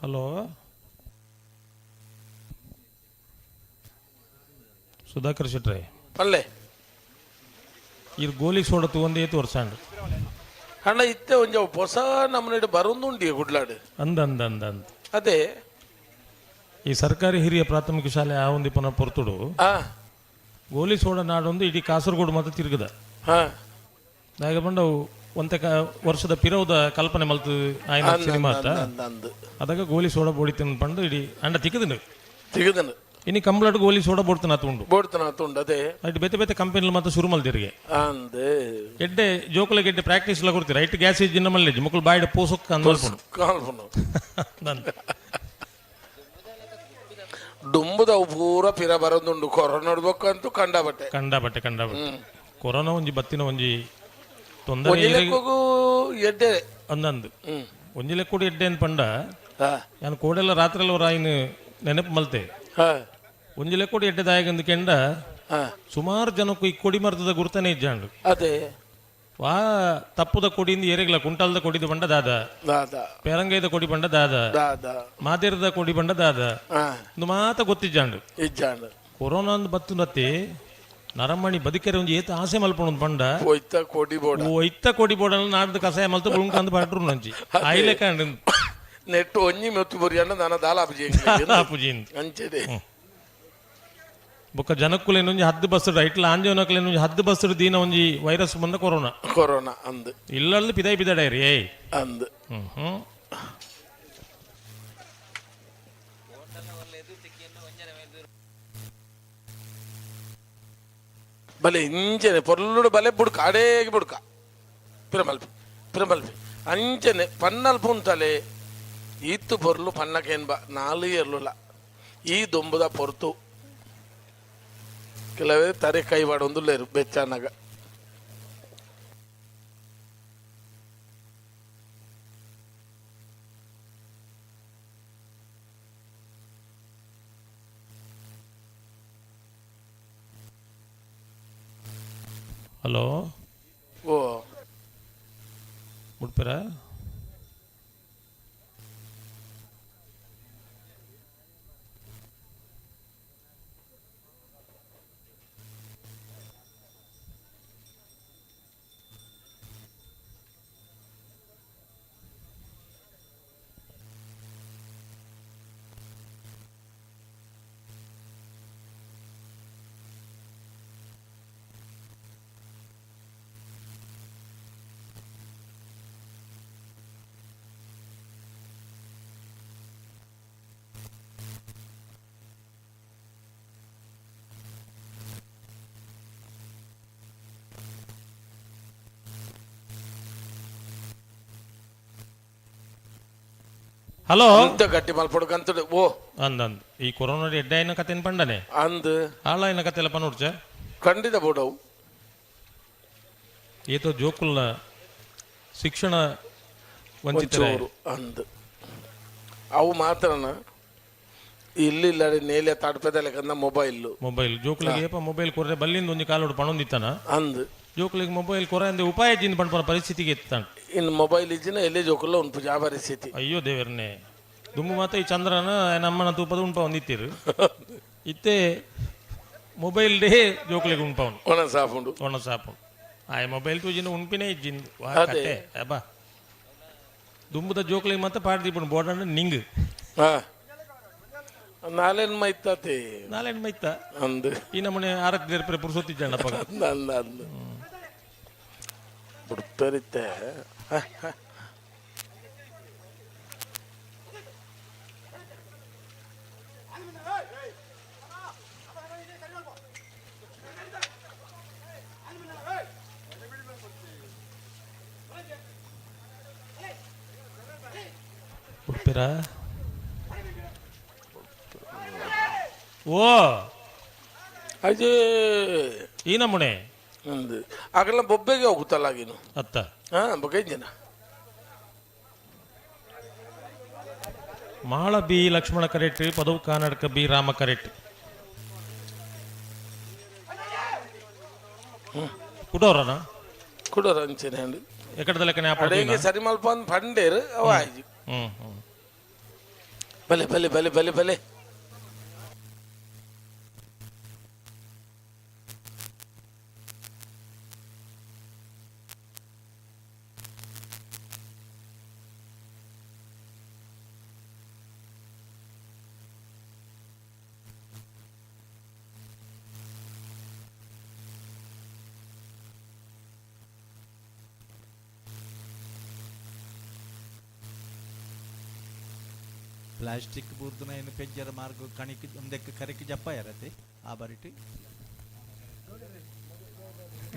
ಹಲೋ ಸುಧಾಕರ್ ಶೆಟ್ರೆ. ಪಲ್ಲೆ. ಇರ್ ಗೋಲಿ ಸೋಡ ತೂವಂದೇ ತೋರ್ಸಾಂಡ್. ಅಣ್ಣ ಇತ್ತೆ ಒಂಜಿ ಅವು ಹೊಸ ನಮ್ಮನೆ ಬರೊಂದುಂಡಿ ಗುಡ್ಲಾಡು. ಅಂದ ಅಂದ ಅಂದ ಅಂದ. ಅದೇ. ಈ ಸರ್ಕಾರಿ ಹಿರಿಯ ಪ್ರಾಥಮಿಕ ಶಾಲೆ ಆ ಒಂದು ಪುನಃ ಪೊರ್ತುಡು ಗೋಲಿ ಸೋಡ ನಾಡೊಂದು ಇಡೀ ಕಾಸರಗೋಡು ಮಾತ್ರ ತಿರುಗದ. ದಾಯೆ ಪಂಡ ಅವು ಒಂತೆ ವರ್ಷದ ಪಿರವುದ ಕಲ್ಪನೆ ಮಲ್ತು ಆಯ್ನ ಸಿನಿಮಾ ಅತ್ತ. ಅಂದ್ ಅಂದ್. ಅದಾಗ ಗೋಲಿ ಸೋಡ ಬೋಡಿತಿನ ಪಂಡ ಇಡೀ ಅಂಡ ತಿಕ್ಕದಿಂಡು. ತಿಗದನು. ಇನಿ ಕಂಬ್ಲಾಡ್ ಗೋಲಿ ಸೋಡ ಬೋಡ್ತನ ಉಂಡು. ಬೋಡ್ತನ ಉಂಡು ಅದೇ. ಅಟ್ ಬೇತೆ ಬೇತೆ ಕಂಪನಿಲು ಮಾತ್ರ ಶುರು ಮಲ್ದಿರಿಗೆ. ಅಂದ್. ಎಡ್ಡೆ ಜೋಕುಲೆಗ್ ಎಡ್ಡೆ ಪ್ರಾಕ್ಟೀಸ್ ಲ ಕೊಡ್ತೀರ. ಐಟ್ ಗ್ಯಾಸ್ ಜಿನ್ನ ಮಲ್ಲೆಜ್ ಮುಕುಲು ಬಾಯ್ಡ್ ಪೋಸೊಕ್ಕ ಅಂದ್ ಮಲ್ಪುಂಡು. ಕಾಲ್ಪುಂಡು. ಅಂದ್. ಡುಂಬುದವು ಪೂರ ಪಿರ ಬರೋದುಂಡು ಕೊರೋನಾ ಅಂತೂ ಕಂಡಬಟ್ಟೆ. ಕಂಡಬಟ್ಟೆ ಕಂಡಬಟ್ಟೆ. ಕೊರೋನಾ ಒಂಜಿ ಬತ್ತಿನ ಒಂಜಿ ತೊಂದರೆ. ಒಂಜಿ ಲೆಕ್ಕಗೂ ಎಡ್ಡೆ. ಅಂದಂದು. ಒಂಜಿ ಲೆಕ್ಕೂಡು ಎಡ್ಡೆ ಅಂದ್ ಪಂಡ ಯಾನ್ ಕೋಡೆಲ್ಲ ರಾತ್ರೆಲ್ಲ ರಾಯಿನ ನೆನಪು ಮಲ್ತೆ. ಒಂಜಿ ಲೆಕ್ಕೂಡು ಎಡ್ಡೆ ದಾಯಗಂದು ಕೆಂಡ ಸುಮಾರು ಜನಕ್ಕೂ ಈ ಕೊಡಿ ಮರದ ಗುರ್ತನೇ ಇಜ್ಜಾಂಡು. ಅದೇ. ವಾ ತಪ್ಪುದ ಕೊಡಿಯಿಂದ ಏರೆಗ್ಲ ಕುಂಟಾಲ್ದ ಕೊಡಿದ ಬಂಡ ದಾದ, ದಾದ, ಪೇರಂಗೈದ ಕೊಡಿ ಬಂಡ ದಾದ, ದಾದ, ಮಾದೇರದ ಕೊಡಿ ಬಂಡ ದಾದ, ಒಂದು ಮಾತ ಗೊತ್ತಿಜ್ಜಾಂಡು. ಇಜ್ಜಾಂಡು. ಕೊರೋನಾ ಅಂದ್ ಬತ್ತು ನತ್ತಿ ನರಮಣಿ ಬದುಕೆರೆ ಒಂಜಿ ಏತ ಆಸೆ ಮಲ್ಪೊಂದು ಬಂಡ ಒಯ್ತ ಕೊಡಿ ಬೋಡ. ಒಯ್ತ ಕೊಡಿ ಬೋಡ ನಾಡ್ದು ಕಸಾಯ ಮಲ್ತು ಬುಳುಂಕಂದು ಪಾಟ್ರು ನಂಜಿ ಆಯ್ಲೆ ಕಾಂಡು. ನೆಟ್ಟು ಒಂಜಿ ಮೆತ್ತು ಬೊರಿಯಂಡ ನಾನ ದಾಲ ಆಪುಜಿ. ಆಪುಜಿ. ಅಂಚೆಡೆ. ಬೊಕ್ಕ ಜನಕ್ಕುಲೇನು ಒಂಜಿ ಹದ್ದು ಬಸ್ ಐಟ್ಲ ಆಂಜೋನಕ್ಲೇನು ಒಂಜಿ ಹದ್ದು ಬಸ್ ದೀನ ಒಂಜಿ ವೈರಸ್ ಬಂದ ಕೊರೋನಾ. ಕೊರೋನಾ ಅಂದ್. ಇಲ್ಲಲ್ಲಿ ಪಿದಾಯಿ ಪಿದಾಡೈರಿ ಏಯ್. ಅಂದ್. ಹ್ಮ್ ಹ್ಮ್. ಬಲೆ ಇಂಚೆನೆ ಪೊರ್ಲುಡು ಬಲೆ ಬುಡ್ಕ ಅಡೇಗೆ ಬುಡ್ಕ ಪಿರಮಲ್ಪಿ ಪಿರಮಲ್ಪಿ ಅಂಚೆನೆ ಪನ್ನಲ್ ಪುಂತಲೆ ಈತ್ತು ಪೊರ್ಲು ಪನ್ನಕೇನ್ಬ ನಾಲು ಎರ್ಲುಲ ಈ ದೊಂಬುದ ಪೊರ್ತು ಕೆಲವೇ ತರೆ ಕೈ ವಾಡೊಂದುಲ್ಲೇರು ಬೆಚ್ಚಾನಾಗ. ಹಲೋ. ಓ. ಮುಟ್ಪಿರ? ಹಲೋ. ಇಂತ ಗಟ್ಟಿ ಮಲ್ಪೊಡು ಕಂತುಡು ಓ. ಅಂದಂದ್ ಈ ಕೊರೋನಾ ಎಡ್ಡೆ ಆಯ್ನ ಕತೆನ್ ಪಂಡನೆ. ಅಂದ್. ಆಳ ಆಯ್ನ ಕತೆಲ್ಲ ಪನೋಡ್ಚ. ಖಂಡಿತ ಬೋಡವು. ಏತೋ ಜೋಕುಲ್ನ ಶಿಕ್ಷಣ ವಂಚಿತರ. ಒಂಚೂರು ಅಂದ್. ಅವು ಮಾತ್ರನ ಇಲ್ಲಿ ಇಲ್ಲಡೆ ನೇಲೆ ತಡ್ಪೆದಲೆ ಕಂದ ಮೊಬೈಲ್. ಮೊಬೈಲ್ ಜೋಕುಲಿಗೆ ಏಪ ಮೊಬೈಲ್ ಕೊರ್ರೆ ಬಲ್ಲಿಂದ ಒಂಜಿ ಕಾಲೋಡು ಪಣೊಂದಿತ್ತಾನ. ಅಂದ್. ಜೋಕುಲಿಗೆ ಮೊಬೈಲ್ ಕೊರ ಅಂದೆ ಉಪಾಯ ಜಿಂದ ಪಣ್ಪನ ಪರಿಸ್ಥಿತಿಗೆ ಎತ್ತಾನ. ಇನ್ನು ಮೊಬೈಲ್ ಇಜ್ಜಿನ ಎಲ್ಲೇ ಜೋಕುಲ್ಲ ಉಂಟು ಜಾ ಪರಿಸ್ಥಿತಿ. ಅಯ್ಯೋ ದೇವರನ್ನೇ ದುಮ್ಮು ಮಾತ ಈ ಚಂದ್ರನ ನಮ್ಮನ ತೂಪದ ಉಂಪ ಒಂದಿತ್ತೀರು ಇತ್ತೆ ಮೊಬೈಲ್ ಡೇ ಜೋಕುಲಿಗೆ ಉಂಪವನು. ಒಣ ಸಾಪುಂಡು. ಒಣ ಸಾಪುಂಡು. ಆಯ್ ಮೊಬೈಲ್ ತೂಜಿನ ಉಂಪಿನೇ ಇಜ್ಜಿಂದು ವಾ ಅದೇ. ಕತೆ ಅಬ್ಬಾ ದುಂಬುದ ಜೋಕುಲಿಗೆ ಮಾತ ಪಾಡ್ದಿಪ್ಪುಂಡು ಬೋಡಣ್ಣ ನಿಂಗ್. ನಾಲೆನ್ ಮೈತಾತೆ. ನಾಲೆನ್ ಮೈತ. ಅಂದ್. ಈ ನಮ್ಮನೆ ಆರತಿ ದೇರ್ಪರೆ ಪುರುಸೊತ್ತಿಜ್ಜಣ್ಣ ಅಪ್ಪಗ. ಅಂದ್ ಅಂದ್ ಅಂದ್. ಬುಡ್ಪರಿತ್ತೆ. ಉಡ್ಪಿರ ಓ. ಅಜೇ. ಈ ನಮೂನೆ. ಅಂದ್. ಆಗಲ್ಲ ಬೊಬ್ಬೆಗೆ ಹೋಗುತ್ತಲ್ಲ ಆಗಿನು. ಅತ್ತ. ಬೊಕ್ಕೆ ಜನ. ಮಾಳ ಬಿ ಲಕ್ಷ್ಮಣ ಕರೆಕ್ಟ್ ಪದವು ಕಾನಡ್ಕ ಬಿ ರಾಮ ಕರೆಕ್ಟ್. ಕುಡೋರನ? ಕುಡೋರ ಅಂಚನೆ ಅಂಡ್. ಎಕಡದ ಲೆಕ್ಕನೆ ಅಡೆಗೆ ಸರಿ ಮಲ್ಪ ಅಂದ್ ಪಂಡೇರು ಅವ ಆಯ್ತು. ಹ್ಮ್ ಹ್ಮ್. ಬಲೆ ಬಲೆ ಬಲೆ ಬಲೆ ಬಲೆ. ಪ್ಲಾಸ್ಟಿಕ್ ಬೂರ್ದುನ ಏನು ಪೆಜ್ಜರ ಮಾರ್ಗ ಕಣಿಕ್ ಒಂದಕ್ಕೆ ಕರೆಕ್ ಜಪ್ಪ ಯಾರತ್ತೆ ಆ ಬರಿಟಿ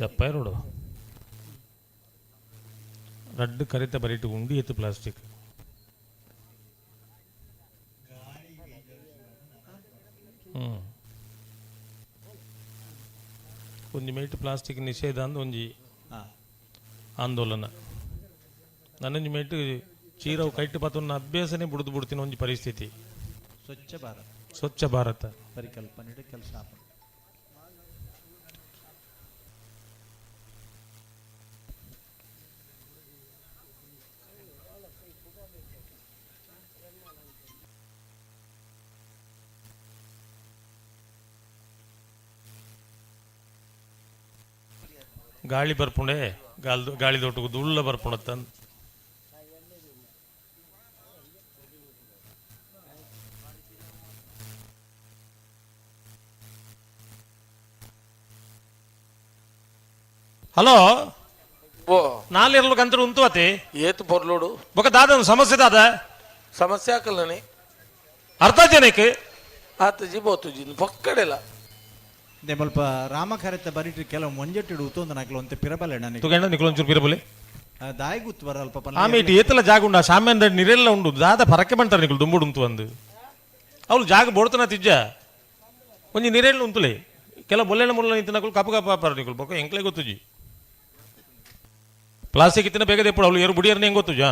ಜಪ್ಪ ಇರೋಡು ರಡ್ಡು ಕರಿತ ಬರಿಟಿ ಉಂಡಿ ಎತ್ತು ಪ್ಲಾಸ್ಟಿಕ್. ಒಂಜಿ ಮೇಟ್ ಪ್ಲಾಸ್ಟಿಕ್ ನಿಷೇಧ ಅಂದ್ ಒಂಜಿ ಆಂದೋಲನ. ನನ್ನೊಂಜಿ ಮೇಟ್ ಚೀರವು ಕೈಟ್ ಪತ್ತೊಂದು ಅಭ್ಯಾಸನೇ ಬುಡ್ದು ಬಿಡ್ತೀನಿ ಒಂಜಿ ಪರಿಸ್ಥಿತಿ. ಸ್ವಚ್ಛ ಭಾರತ. ಸ್ವಚ್ಛ ಭಾರತ ಪರಿಕಲ್ಪನೆ ಕೆಲಸ. ಗಾಳಿ ಬರ್ಪುಂಡೆ ಗಾಲ್ದು ಗಾಳಿ ದೊಟ್ಟುಗು ದುಳ್ಳ ಬರ್ಪುಂಡತ್ತಂದ್. ಹಲೋ, ಓ ನಾಲೆರ್ಲು ಕಂತಡು ಉಂತುವತೆ ಏತು ಪೊರ್ಲೋಡು ಬೊಕ ದಾದ ಸಮಸ್ಯೆ ದಾದ ಸಮಸ್ಯೆ ಹಾಕಲ್ಲನೆ ಅರ್ಥ ಜನಕ್ಕೆ ಆತಜಿ ಬೋತುಜಿ ಪೊಕ್ಕಡೆಲ್ಲ ದೆ ಮುಲ್ಪ ರಾಮಖರಿತ ಬರಿಟ್ ಕೆಲವು ಮಂಜಟ್ಟಿಡು ಉತ್ತೊಂದು ನಕಲು ಒಂತೆ ಪಿರಬಲೆ ನನಗೆ ತುಗಂಡ ನಿಕಲೊಂಚೂರು ಪಿರಬಲೆ ದಾಯಿ ಗುತ್ತು ಬರ ಅಲ್ಪ ಆಮೆ ಇಟ್ಟು ಏತಲ ಜಾಗ ಉಂಡು ಆ ಸಾಮ್ಯಂದ ನಿರೆಲ್ಲ ಉಂಡು ದಾದ ಪರಕ್ಕೆ ಬಂತಾರೆ ನಿಕಲು ದುಂಬುಡು ಉಂತು ಅಂದು ಅವಳು ಜಾಗ ಬೋಡ್ತನ ತಿಜ್ಜ ಒಂಜಿ ನಿರೆಲ್ಲ ಉಂತುಲೆ ಕೆಲ ಬೊಲ್ಲೆನ ಮುಲ್ಲ ನಿಂತು ನಕಲು ಕಪು ಕಪ್ಪ ಪಾರ ನಿಕಲು ಬೊಕ ಎಂಕ್ಲೆ ಗೊತ್ತುಜಿ ಪ್ಲಾಸ್ಟಿಕ್ ಇತ್ತಿನ ಬೇಗ ದೆಪ್ಪಡು ಅವಳು ಏರು ಬುಡಿಯರ್ನ ಹೆಂಗ್ ಗೊತ್ತುಜಾ.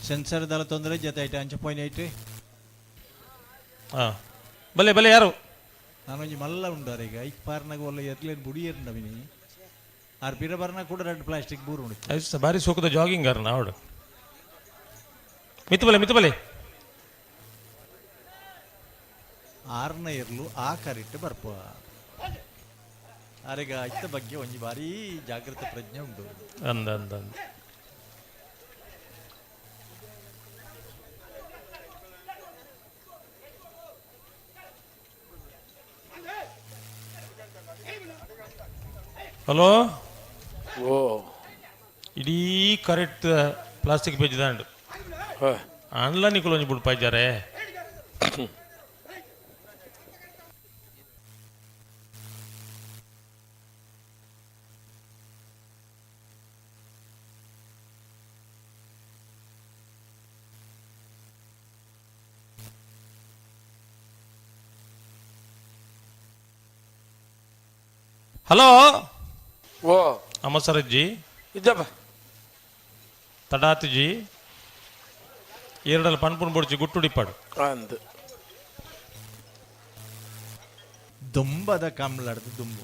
ಸೆನ್ಸರ್ ದಲ ತೊಂದರೆ ಜೊತೆ ಐತೆ ಅಂಚ ಪಾಯಿಂಟ್ ಐತೆ. ಹಾ ಬಲೆ ಬಲೆ ಯಾರು ನಾನೊಂಜಿ ಮಲ್ಲ ಉಂಡು ಅರೆಗೆ ಐಕ್ ಪಾರ್ನಾಗ ಒಲ್ಲ ಎರ್ಲೇನು ಬುಡಿಯರ್ಂಡ ಮಿನಿ ಆರ್ ಪಿರ ಬರ್ನ ಕೂಡ ರೆಡ್ ಪ್ಲಾಸ್ಟಿಕ್ ಬೂರು ಉಂಡು. ಐಸ್ ಬಾರಿ ಸೋಕದ ಜಾಗಿಂಗ್ ಅರ್ ನಾವಡು ಮಿತ್ತು ಬಲೆ ಮಿತ್ತು ಬಲೆ. ಆರ್ನ ಎರ್ಲು ಆ ಕರಿಟ್ಟು ಬರ್ಪ ಅರೆಗ ಐತ ಬಗ್ಗೆ ಒಂಜಿ ಬಾರಿ ಜಾಗೃತ ಪ್ರಜ್ಞೆ ಉಂಡು. ಅಂದ ಅಂದ ಅಂದ. ಹಲೋ, ಓ ಇಡೀ ಕರೆಕ್ಟ್ ಪ್ಲಾಸ್ಟಿಕ್ ಪೇಜ್ ದಾಂಡು ಆನ್ಲ ನಿಕುಲು ಒಂಜಿ ಬುಡ್ಪಾಯ್ಜಾರೆ. ಹಲೋ, ಓ ಅಮಸರಜ್ಜಿ ಇದ್ದಪ್ಪ ತಡಾತುಜಿ ಎರಡಲ್ಲಿ ಪನ್ಪುನ್ ಬೊಡ್ಚಿ ಗುಟ್ಟುಡಿಪಾಡು ಅಂದ್ ದುಂಬದ ಕಂಬ್ಲಾಡ್ದು ದುಂಬು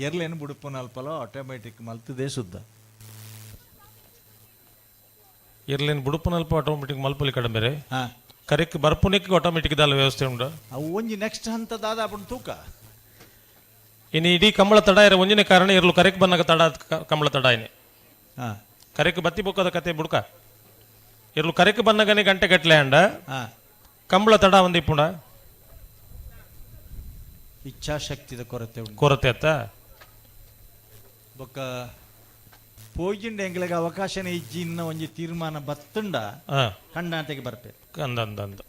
ಎರ್ಲೇನು ಬುಡುಪುನ ಅಲ್ಪಲ ಆಟೋಮೆಟಿಕ್ ಮಲ್ತದೇ ಶುದ್ಧ. ಎರ್ಲೇನು ಬುಡುಪುನಲ್ಪ ಆಟೋಮೆಟಿಕ್ ಮಲ್ಪಲಿ ಕಡಂಬೆರೆ ಕರೆಕ್ ಬರ್ಪುನೆಕ್ ಆಟೋಮೆಟಿಕ್ ದಾಲ ವ್ಯವಸ್ಥೆ ಉಂಡು. ಅವು ಒಂಜಿ ನೆಕ್ಸ್ಟ್ ಹಂತದಾದ ಅಪುಣ ತೂಕ. ಇನ್ನು ಇಡೀ ಕಂಬಳ ತಡ ಇರ ಒಂಜಿನ ಕಾರಣ ಇರಲು ಕರೆಕ್ ಬಂದಾಗ ತಡ ಕಂಬಳ ತಡ ಇನಿ. ಕರೆಕ್ ಬತ್ತಿ ಬೊಕ್ಕದ ಕತೆ ಬುಡ್ಕ ಇರ್ಲು ಕರೆಕ್ ಬಂದಾಗನೆ ಗಂಟೆ ಗಟ್ಟಲೆ ಅಂಡ ಕಂಬಳ ತಡ ಒಂದು ಇಪ್ಪುಂಡ. ಇಚ್ಛಾಶಕ್ತಿದ ಕೊರತೆ ಉಂಟು. ಕೊರತೆ ಅತ್ತ ಬೊಕ್ಕ ಪೋಜಿಂಡ ಎಂಗ್ಲಿಗೆ ಅವಕಾಶನೇ ಇಜ್ಜಿ ಇನ್ನ ಒಂಜಿ ತೀರ್ಮಾನ ಬತ್ತುಂಡ ಕಂಡಾಂತೆಗೆ ಬರ್ಪೆ. ಅಂದ ಅಂದ ಅಂದ.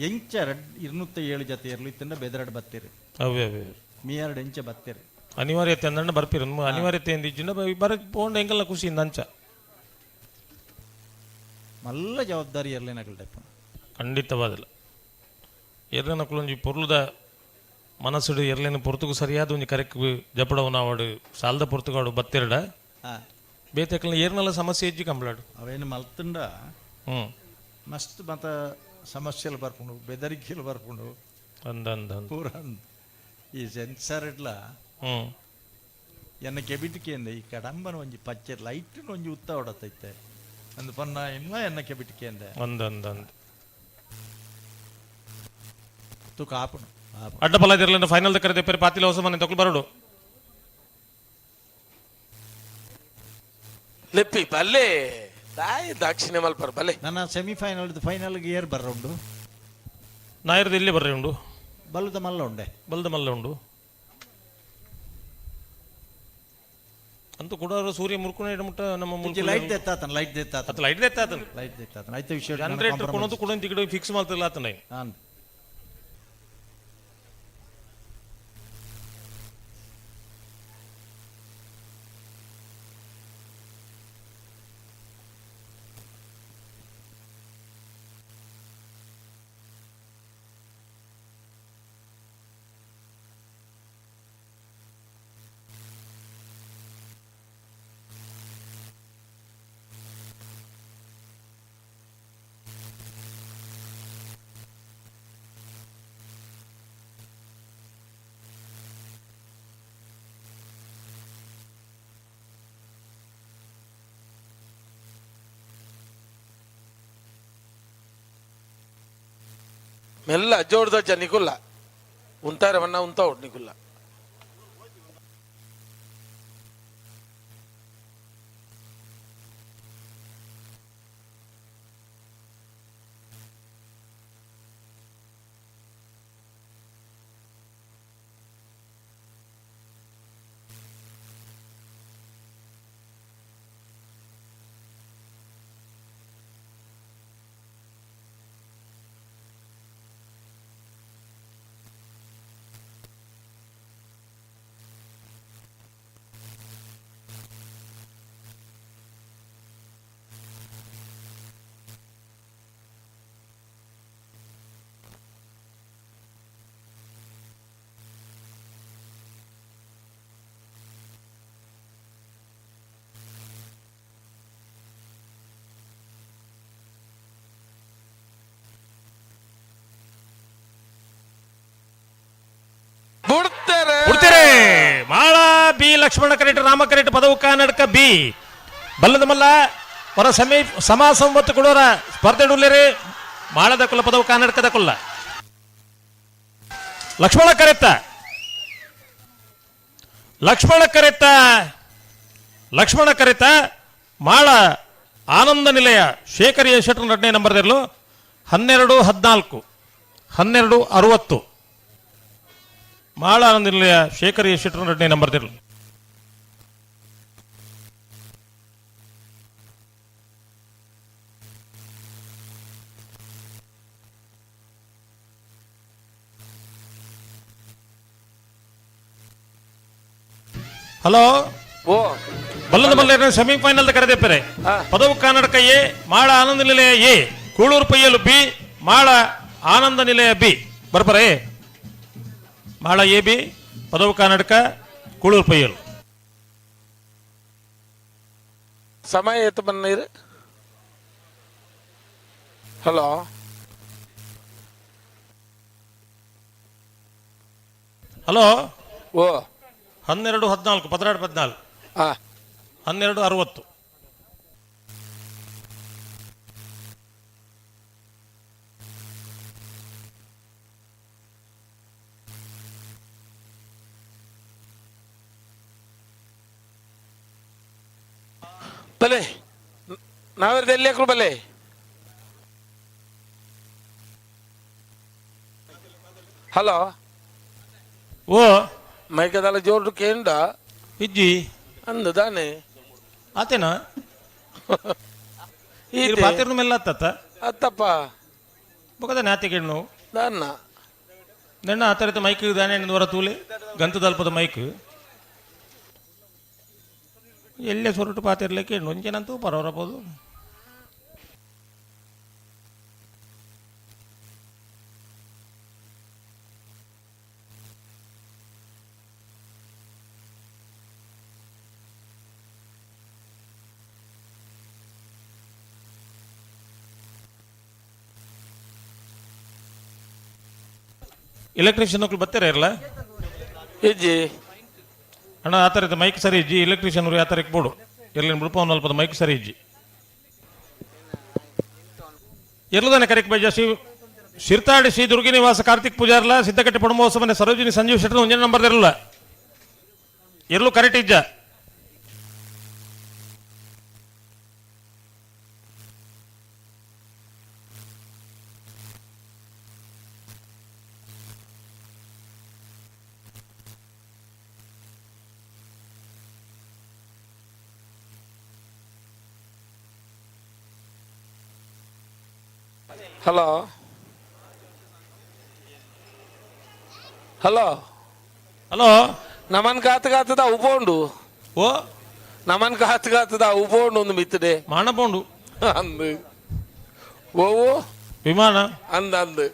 ಎಂಚ ರಡ್ 207 ಜೊತೆ ಇರ್ಲು ಇತ್ತಂಡ ಬೆದರಡ್ ಬತ್ತೀರಿ. ಅವೇ ಅವೇ. ಮೀಯರಡ್ ಎಂಚ ಬತ್ತೀರಿ. ಅನಿವಾರ್ಯತೆ ಅಂದಂಡ ಬರ್ಪಿರ ಅನಿವಾರ್ಯತೆ ಎಂದಿಜ್ಜಿಂಡ ಬರ ಪೋಂಡ ಎಂಕಲ್ನ ಖುಷಿಯಿಂದ ಅಂಚ. ಮಲ್ಲ ಜವಾಬ್ದಾರಿ ಎರ್ಲೇನಗಲ್ಡಪ್ಪ. ಖಂಡಿತವಾದಲ್ಲ ಎರ್ಲೆನ ಒಂಜಿ ಪೊರ್ಲುದ ಮನಸ್ಸುಡು ಎರ್ಲೆನ ಪೊರ್ತುಗು ಸರಿಯಾದ ಒಂಜಿ ಕರೆಕ್ ಜಪಡವನ ಅವಾಡು ಸಾಲದ ಪೊರ್ತುಗಾಡು ಬತ್ತಿರಡ ಬೇತೆಕಲ್ನ ಏರ್ನಲ್ಲ ಸಮಸ್ಯೆ ಹೆಜ್ಜಿ ಕಂಬ್ಲಾಡು. ಅವೇನು ಮಲ್ತುಂಡ ಮಸ್ತ್ ಮತ ಸಮಸ್ಯೆలు ಬರ್ಪುಂಡು ಬೆದರಿಕೆలు ಬರ್ಪುಂಡು. ಅಂದ ಅಂದ ಪೂರ ಈ ಸೆನ್ಸರ್ ಇಡ್ಲ ಎನ್ನ ಕೆಬಿಟಿಕೆಂದ ಈ ಕಡಂಬನ ಒಂಜಿ ಪಚ್ಚೆ ಲೈಟ್ ಒಂಜಿ ಉತ್ತ ಹೊಡತೈತೆ ಅಂದ್ ಪನ್ನ ಇನ್ನ ಎನ್ನ ಕೆಬಿಟಿಕೆಂದ ಅಂದ ಅಂದ ಅಂದ ತುಕ ಆಪುಣು. ಅಡ್ಡ ಬಲ ಇದಿರಲಿಲ್ಲ ಫೈನಲ್ ಕರೆದೆ ಪೇರೆ ಪಾತಿಲ ಹೊಸ ಮನೆ ತಗೊಳ್ ಬರೋಡು. ಲೆಪ್ಪಿ ಬಲ್ಲೆ ತಾಯಿ ದಾಕ್ಷಿಣ್ಯ ಮಲ್ಪರ್ ಬಲ್ಲೆ. ನನ್ನ ಸೆಮಿಫೈನಲ್ ಫೈನಲ್ ಏರ್ ಬರ್ರ ಉಂಡು. ನಾಯರ್ದು ಇಲ್ಲಿ ಬರ್ರೆ ಉಂಡು. ಬಲ್ಲದ ಮಲ್ಲ ಉಂಡೆ. ಬಲ್ಲದ ಮಲ್ಲ ಉಂಡು. ಅಂತೂ ಕೂಡ ಸೂರ್ಯ ಮುರ್ಕುನ ಮುಟ್ಟ ನಮ್ಮ ಲೈಟ್ ದೆತ್ತಾತನ, ಲೈಟ್ ದೆತ್ತಾತನ. ಲೈಟ್ ದೆತ್ತಾತನ. ಲೈಟ್ ದೆತ್ತಾತನ ಐತೆ ವಿಷಯ. ಜನರೇಟರ್ ಕೊನೊಂದು ಕೂಡ ತಿಗಡೆ ಫಿಕ್ಸ್ ಮಾಡ್ತಿಲ್ಲ ಆತನ. ಹಾಂ. ಮೆಲ್ಲ ಜೋಡ್ದಜ್ಜ ನಿಕುಲ್ಲ ಉಂತಾರೆ ಬಣ್ಣ ಉಂತ ಉಂಟು ನಿಕುಲ್ಲ. ಬಿಡ್ತಾರೆ ಬಿಡ್ತೀರಿ. ಮಾಳ ಬಿ ಲಕ್ಷ್ಮಣ ಕರೆಟ್ ರಾಮ ಕರೆಟ್ ಪದವು ಕನ್ನಡಕ ಬಿ ಬಲ್ಲದ ಮಲ್ಲ ಹೊರ ಸಮೀ ಸಮ ಸಂವತ್ತು ಕೊಡೋರ ಸ್ಪರ್ಧೆ ಡುಲ್ಲೇರಿ ಮಾಳದ ಕುಲ ಪದವು ಕನ್ನಡಕದ ಕುಲ್ಲ ಲಕ್ಷ್ಮಣ ಕರೆತ್ತ ಲಕ್ಷ್ಮಣ ಕರೆತ್ತ ಲಕ್ಷ್ಮಣ ಕರೆತ ಮಾಳ ಆನಂದ ನಿಲಯ ಶೇಖರ್ ಎ ಶೆಟ್ಟರ್ ಎರಡನೇ ನಂಬರ್ದಿರಲು 12 14 12 60 ಮಾಳ ಆನಂದ ನಿಲಯ ಶೇಖರ್ ಎ ಶೆಟ್ಟರ್ ಎರಡನೇ ನಂಬರ್ದಿರಲು. ಹಲೋ ಓ ಬಲ್ಲದ ಬಲ್ಲ ಸೆಮಿಫೈನಲ್ ಕರೆದೆಪ್ಪರೆ ಪದವು ಕರ್ನಾಟಕ ಎ ಮಾಳ ಆನಂದ ನಿಲಯ ಎ ಕೂಳೂರು ಪೈಯಲು ಬಿ ಮಾಳ ಆನಂದ ನಿಲಯ ಬಿ ಬರ್ಬರೇ ಮಾಳ ಎ ಬಿ ಪದವು ಕರ್ನಾಟಕ ಕೂಳೂರು ಪೈಯಲು. ಸಮಯ ಏತು ಬನ್ನೀರು? ಹಲೋ ಹಲೋ ಓ 12 14 12 14 12 60. ಬಲೆ ನಾವೆಲ್ಲ ಎಲ್ಲಿ ಹಾಕ್ರು ಬಲೆ. ಹಲೋ ಓ ಮೈಕದಲ್ಲ ಜೋರು ಕೇಂಡ ಇಜ್ಜಿ ಅಂದು ದಾನೆ ಆತೇನಾ ಈರು ಪಾತಿರ್ನ ಮೆಲ್ಲ ಅತ್ತತ್ತ ಅತ್ತಪ್ಪ ಬೊಕದ ನಾತಿಗೆಣ್ಣು ದಾನ್ನ ನೆಣ್ಣ ಆತರತ ಮೈಕ್ ದಾನೆ ವರ ತೂಲೆ ಗಂತದಲ್ಪದ ಮೈಕ್ ಎಲ್ಲೇ ಸೊರಟು ಪಾತಿರ್ಲಿಕ್ಕೆ ಒಂಜೇನಂತೂ ಪರವರಬಹುದು. ಎಲೆಕ್ಟ್ರಿಷಿಯನ್ ನಕಲು ಬತ್ತಾರೆ ಇರಲ್ಲ? ಇಜ್ಜಿ. ಅಣ್ಣ, ಆ ಥರ ಮೈಕ್ ಸರಿ ಇಜ್ಜಿ. ಎಲೆಕ್ಟ್ರಿಷಿಯನ್ ಅವರು ಯಾವ ಥರಕ್ಕೆ ಬೋಡು ಎರ್ಲಿನ ಬಿಡ್ಪ ಅಲ್ಪದ ಮೈಕ್ ಸರಿ ಇಜ್ಜಿ. ಎರ್ಲದಾನೆ ಕರೆಕ್ಟ್ ಬೈಜ. ಶ್ರೀ ಶಿರ್ತಾಡಿ ಶ್ರೀ ದುರ್ಗಿ ನಿವಾಸ ಕಾರ್ತಿಕ್ ಪೂಜಾರ್ಲ ಸಿದ್ದಕಟ್ಟೆ ಪಡಮೋತ್ಸವನೆ ಸರೋಜಿನಿ ಸಂಜೀವ್ ಶೆಟ್ಟರ್ ಒಂಜೇ ನಂಬರ್ ಇರಲ್ಲ. ಎರ್ಲು ಕರೆಕ್ಟ್ ಇಜ್ಜ. ಹಲೋ ಹಲೋ ಹಲೋ, ನಮನ್ ಕಾತ್ ಕಾತದ ಉಪೋಂಡು. ಓ, ನಮನ್ ಕಾತ್ ಕಾತದ ಉಪೋಂಡು ಒಂದು ಮಿತ್ತದೆ. ಮಾಣಪೋಂಡು. ಅಂದು ಓ ವಿಮಾನ. ಅಂದ ಅಂದು.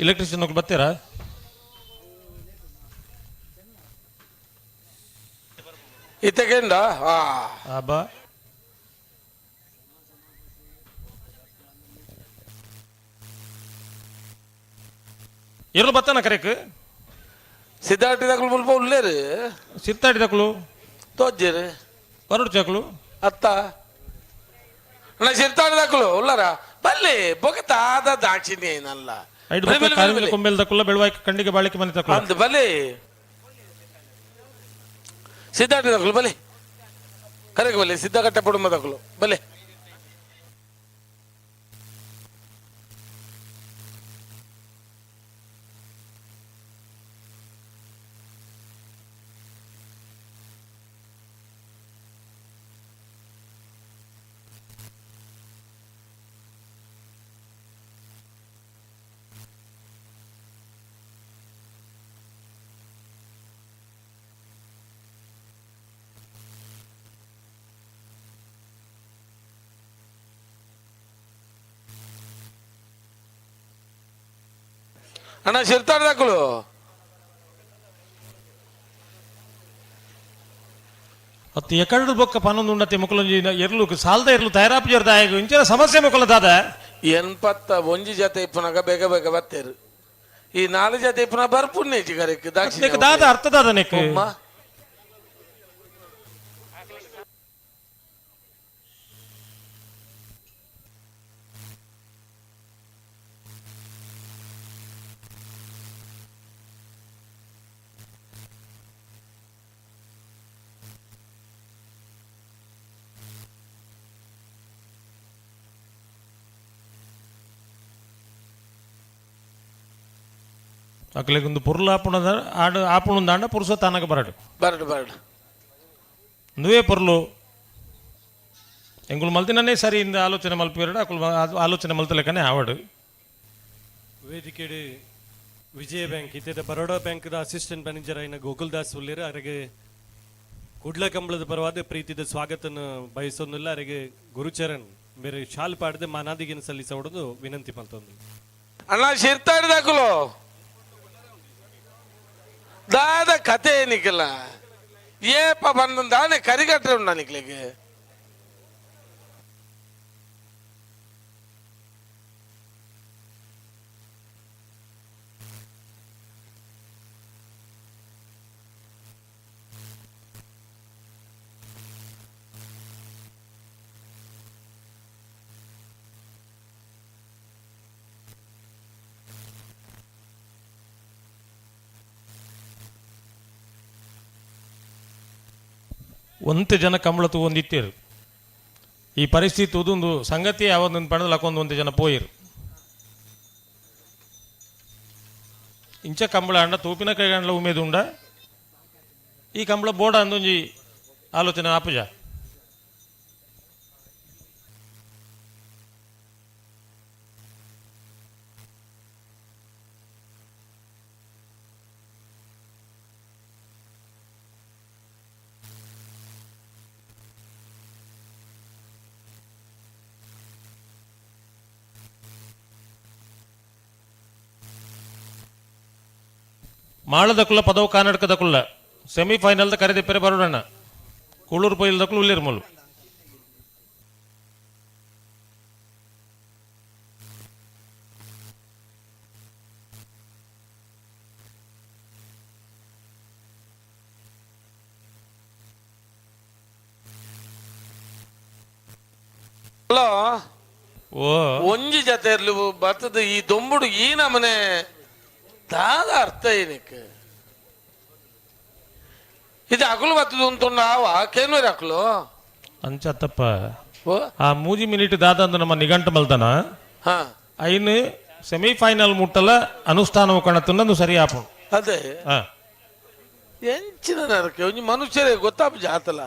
ಎಲೆಕ್ಟ್ರಿಷಿಯನ್ ಬರ್ತೀರಾ? ಇತ್ತಕೆಂಡ. ಅಬ್ಬಾ, ಎರ್ಲು ಬತ್ತಾನ ಕರೆಕ್? ಸಿದ್ಧಾರ್ಥಿದಕ್ಲು ಮುಲ್ಪ ಉಲ್ಲೇರು. ಸಿರ್ತಾಡಿದಕ್ಲು ತೋಜ್ಜೇರು. ಬರಡು ಚಾಕ್ಲು. ಅತ್ತ ಅಣ್ಣ, ಸಿರ್ತಾಡಿದಕ್ಲು ಉಲ್ಲರ ಬಲ್ಲಿ ಬೊಗತಾದ ದಾಕ್ಷಿಣ್ಯ ಏನಲ್ಲ. ಐದು ಕೊಂಬೆಲ್ ದಕ್ಕುಲ್ಲ ಬೆಳವಾಯ್ಕ ಕಂಡಿಗೆ ಬಾಳಿಕೆ ಮನೆ ತಕ್ಕಲು. ಅಂದ್ ಬಲಿ ಸಿದ್ಧಾರ್ಥಿದಕ್ಲು ಬಲಿ ಕರೆಗೆ ಬಲಿ ಸಿದ್ಧಕಟ್ಟೆ ಕುಟುಂಬದಕ್ಲು ಬಲಿ. ಅಣ್ಣ, ಸಿರ್ತಾಡ್ದಕ್ಲು ಅತ್ತು ಎಕಡು ಬೊಕ್ಕ ಪನ್ನೊಂದು ಉಂಡತೆ ಮುಕ್ಕಲೊಂಜಿ ಎರ್ಲು ಸಾಲ್ದ ಎರ್ಲು ತಯಾರಾಪು ದಾಯಗ ಇಂಚಿನ ಸಮಸ್ಯೆ ಮುಕ್ಕಲ ದಾದ. ಎನ್ಪತ್ತ ಒಂಜಿ ಜತೆ ಇಪ್ಪುನಾಗ ಬೇಗ ಬೇಗ ಬತ್ತೇರು. ಈ ನಾಲು ಜತೆ ಇಪ್ಪುನ ಬರ್ಪುನ್ನೇಜಿ ಕರೆಕ್ ದಾಕ್ಷಿಣ್ಯ. ದಾದ ಅರ್ಥ ದಾದ ನೆಕ್? ಉಮ್ಮ. ಅಕ್ಲೆಗೊಂದು ಪೊರ್ಲು ಆಪುಣದ ಆಡು ಆಪುಣಂದಾಂಡ ಪುರುಷ ತಾನಗ ಬರಡು. ಬರಡು ಬರಡು. ನುವೇ ಪೊರ್ಲು ಎಂಗುಲು ಮಲ್ತಿನನೇ ಸರಿ ಇಂದ ಆಲೋಚನೆ ಮಲ್ಪಿರಡು. ಅಕುಲು ಆಲೋಚನೆ ಮಲ್ತಲೆಕ್ಕನೆ ಆವಡು. ವೇದಿಕೆಡ್ ವಿಜಯ ಬ್ಯಾಂಕ್ ಇತ್ತೆ ಬರೋಡಾ ಬ್ಯಾಂಕ್ದ ಅಸಿಸ್ಟೆಂಟ್ ಮ್ಯಾನೇಜರ್ ಆಯಿನ ಗೋಕುಲ್ ದಾಸ್ ಉಲ್ಲೇರು. ಅರೆಗೆ ಕುಡ್ಲ ಕಂಬಳದ ಪರವಾದ ಪ್ರೀತಿದ ಸ್ವಾಗತನ ಬಯಸೊಂದಿಲ್ಲ. ಅರೆಗೆ ಗುರುಚರಣ್ ಬೇರೆ ಶಾಲ್ ಪಾಡದೆ ಮಾನಾದಿಗಿನ ಸಲ್ಲಿಸೋದು ವಿನಂತಿ ಮಲ್ತೊಂದು. ಅಣ್ಣ, ಶಿರ್ತಾಡ್ದಕ್ಲು ದಾದ ಕತೆ ನಿಕ್ಕಲ್ಲ. ಏಪ ಬಂದ ದಾನೆ ಕರಿಗಟ್ಟರೆ ಉಂಡ ನಿಕ್ಲಿಗೆ. ಒಂತೆ ಜನ ಕಂಬಳ ತಗೊಂಡಿತ್ತೇರು. ಈ ಪರಿಸ್ಥಿತಿ ಉದೊಂದು ಸಂಗತಿ ಯಾವೊಂದೊಂದು ಪಣದಲ್ಲಿ ಹಾಕೊಂಡು ಒಂತೆ ಜನ ಪೋಯಿರು. ಇಂಚ ಕಂಬಳ ಅಂಡ ತೂಪಿನ ಕೈಗಂಡ್ಲ ಉಮೇದುಂಡ. ಈ ಕಂಬಳ ಬೋಡ ಅಂದೊಂಜಿ ಆಲೋಚನೆ ಆಪುಜ. ಮಾಳದಕುಲ್ಲ ಪದವು ಕರ್ನಾಟಕದಕುಲ್ಲ ಸೆಮಿಫೈನಲ್ದ ಕರೆದಿಪ್ಪರೆ ಬರೋಣ. ಕೂಳೂರು ಪೊಯ್ಯಲ್ದಕುಲು ಉಲ್ಲೇರು ಮೂಲು. ಹಲೋ. ಓ. ಒಂಜಿ ಜತೆ ಇರ್ಲಿ ಬತ್ತದ ಈ ದೊಂಬುಡು ಈ ನಮನೆ ದಾದ ಅರ್ಥ ಏನಕ್ಕೆ? ಇದು ಅಕಲು ಬತ್ತದ ಉಂಟು ಆವ ಕೇನ್ವೇರ್ ಅಕಲು. ಅಂಚ ತಪ್ಪ. ಆ ಮೂಜಿ ಮಿನಿಟ್ ದಾದ ಅಂದು ನಮ್ಮ ನಿಘಂಟು ಮಲ್ತನ. ಐನು ಸೆಮಿಫೈನಲ್ ಮುಟ್ಟಲ ಅನುಷ್ಠಾನ ಕಣತುಂಡು ಸರಿ ಆಪು. ಅದೇ. ಎಂಚಿನ ನರಕೆ ಒಂಜಿ ಮನುಷ್ಯರೇ ಗೊತ್ತಾಪ ಜಾತಲ.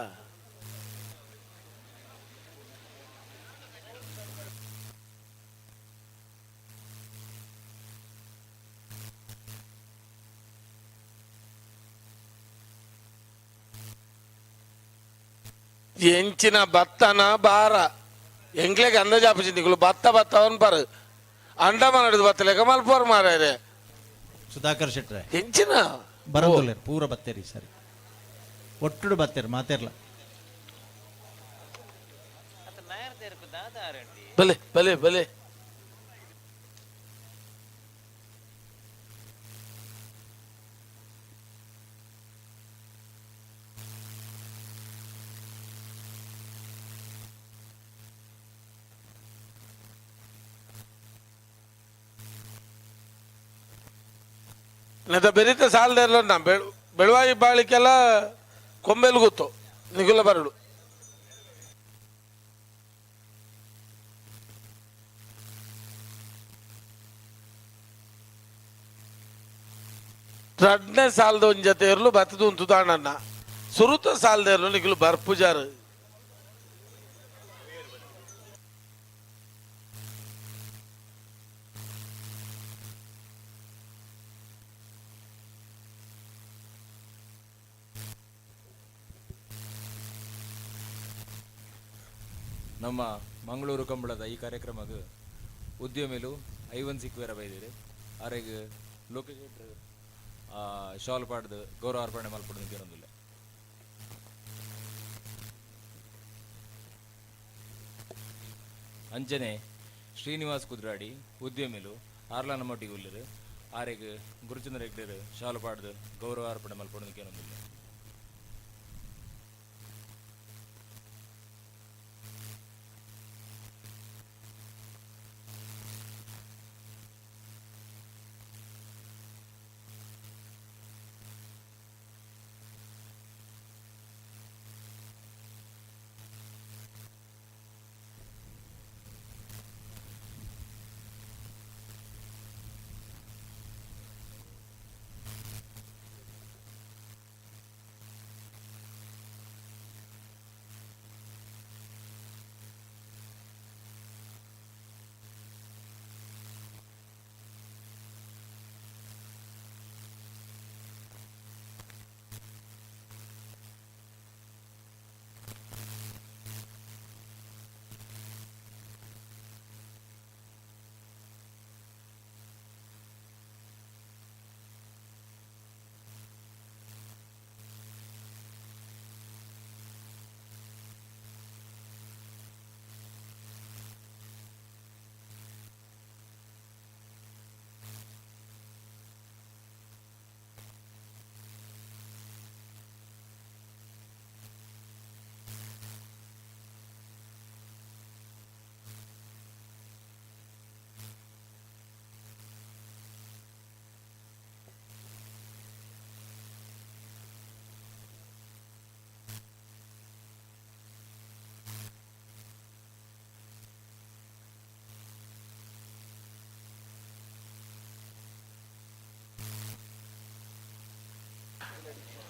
ಎಂಚಿನ ಬತ್ತನ ಬಾರ ಎಂಗ್ಲೆಗ್ ಅಂದಾಜಾಪುಜಿ ನಿಕುಲು ಬತ್ತ ಬತ್ತ ಪರ್ ಅಂಡಮಾನ್ ಹಿಡಿದು ಬತ್ತಲೆಕ ಮಲ್ಪೋರ್ ಮಾರಾರೆ. ಸುಧಾಕರ್ ಶೆಟ್ರೆ. ಎಂಚಿನ ಬರೋದಿಲ್ಲ, ಪೂರ ಬತ್ತೇರಿ ಸರಿ ಒಟ್ಟುಡು ಬತ್ತೇರಿ ಮಾತೇರ್ಲ. ಬಲೆ ಬಲೆ ಬಲೆ. ನೆದ ಬೆರಿತ ಸಾಲದಲ್ಲ ನಾ ಬೆಳವಾಯಿ ಬಾಳಿಕೆಲ್ಲ ಕೊಂಬೆಲ್ ಗೊತ್ತು ನಿಗುಲ ಬರಡು. ರಡ್ನೇ ಸಾಲದ ಒಂದ್ ಜೊತೆ ಇರಲು ಬತ್ತದ ಉಂತು ತಾಣಣ್ಣ ಸುರುತ ಸಾಲದ ಇರಲು ನಿಗುಲು ಬರ್ಪುಜಾರು. ನಮ್ಮ ಮಂಗಳೂರು ಕಂಬಳದ ಈ ಕಾರ್ಯಕ್ರಮಕ್ಕೆ ಉದ್ಯಮಿಲು ಐವನ್ ಸಿಕ್ವೇರ ಬೈದಿರಿ ಆರೆಗ್ ಲೋಕೇಶ್ ಶಾಲ್ ಪಾಡ್ದು ಗೌರವ ಅರ್ಪಣೆ ಮಲ್ಪಡು ಕೇರೊಂದಿಲ್ಲ. ಅಂಚನೆ ಶ್ರೀನಿವಾಸ್ ಕುದ್ರಾಡಿ ಉದ್ಯಮಿಲು ಆರ್ಲಾ ನಮ್ಮೊಟ್ಟಿಗೆ ಉಲ್ಲೆರ್ ಆರೆಗ್ ಗುರುಚಂದ್ರ ಹೆಗ್ಡೆರ್ ಶಾಲು ಪಾಡ್ದು ಗೌರವ ಅರ್ಪಣೆ ಮಲ್ಪಡು ಕೇರೊಂದಿಲ್ಲ.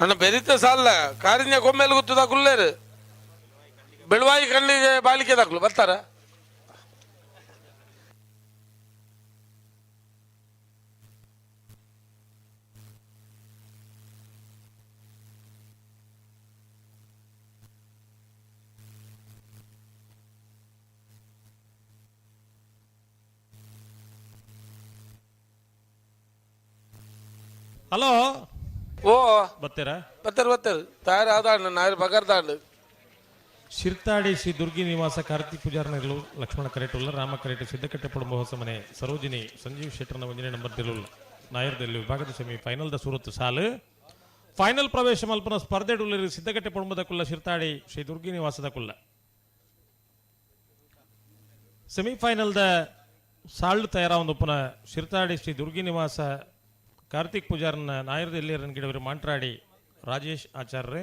ಅಣ್ಣ ಬೆರಿತ ಸಾಲ ಕಾರಿಂಜ ಕೊಂಬೆಲ್ ಗುತ್ತದ ಕುಲ್ಲೇರು ಬೆಳುವಾಯಿ ಕಣ್ಣಿಗೆ ಬಾಳಿಕೆ ದಾಕ್ಲು ಬರ್ತಾರ. ಹಲೋ. ಓ. ಬರ್ತೀರಾ? ಬರ್ತಾರೆ ಬರ್ತಾರೆ ತಯಾರಾದ ನಾಯರ್ ಬಗರ್ದಾಂಡು. ಶಿರ್ತಾಡಿ ಶ್ರೀ ದುರ್ಗಿ ನಿವಾಸ ಕಾರ್ತಿಕ್ ಪೂಜಾರ್ನಗಲು ಲಕ್ಷ್ಮಣ ಕರೆಟುಲ್ಲ ರಾಮ ಕರೆಟು ಸಿದ್ದಕಟ್ಟೆ ಪೊಡಂಬ ಮನೆ ಸರೋಜಿನಿ ಸಂಜೀವ್ ಶೆಟ್ಟರ್ನ ಒಂಜನೇ ನಂಬರ್ ದಿಲುಲ್ಲ ನಾಯರ್ದಲ್ಲಿ ವಿಭಾಗದ ಸೆಮಿ ಫೈನಲ್ the Surat ಸಾಲು ಫೈನಲ್ ಪ್ರವೇಶ ಮಲ್ಪನ ಸ್ಪರ್ಧೆ ಡುಲ್ಲರಿ ಸಿದ್ದಕಟ್ಟೆ ಪೊಡಂಬದ ಕುಲ್ಲ ಶಿರ್ತಾಡಿ ಶ್ರೀ ದುರ್ಗಿ ನಿವಾಸದ ಕುಲ್ಲ. ಸೆಮಿಫೈನಲ್ದ ಸಾಲ್ಡ್ ತಯಾರಾವೊಂದುಪ್ಪುನ ಶಿರ್ತಾಡಿ ಶ್ರೀ ದುರ್ಗಿ ನಿವಾಸ ಕಾರ್ತಿಕ್ ಪೂಜಾರನ ನಾಯರದ ಎಲ್ಲಿಯರನ್ ಗಿಡವರು ಮಾಂಟ್ರಾಡಿ ರಾಜೇಶ್ ಆಚಾರ್ಯ.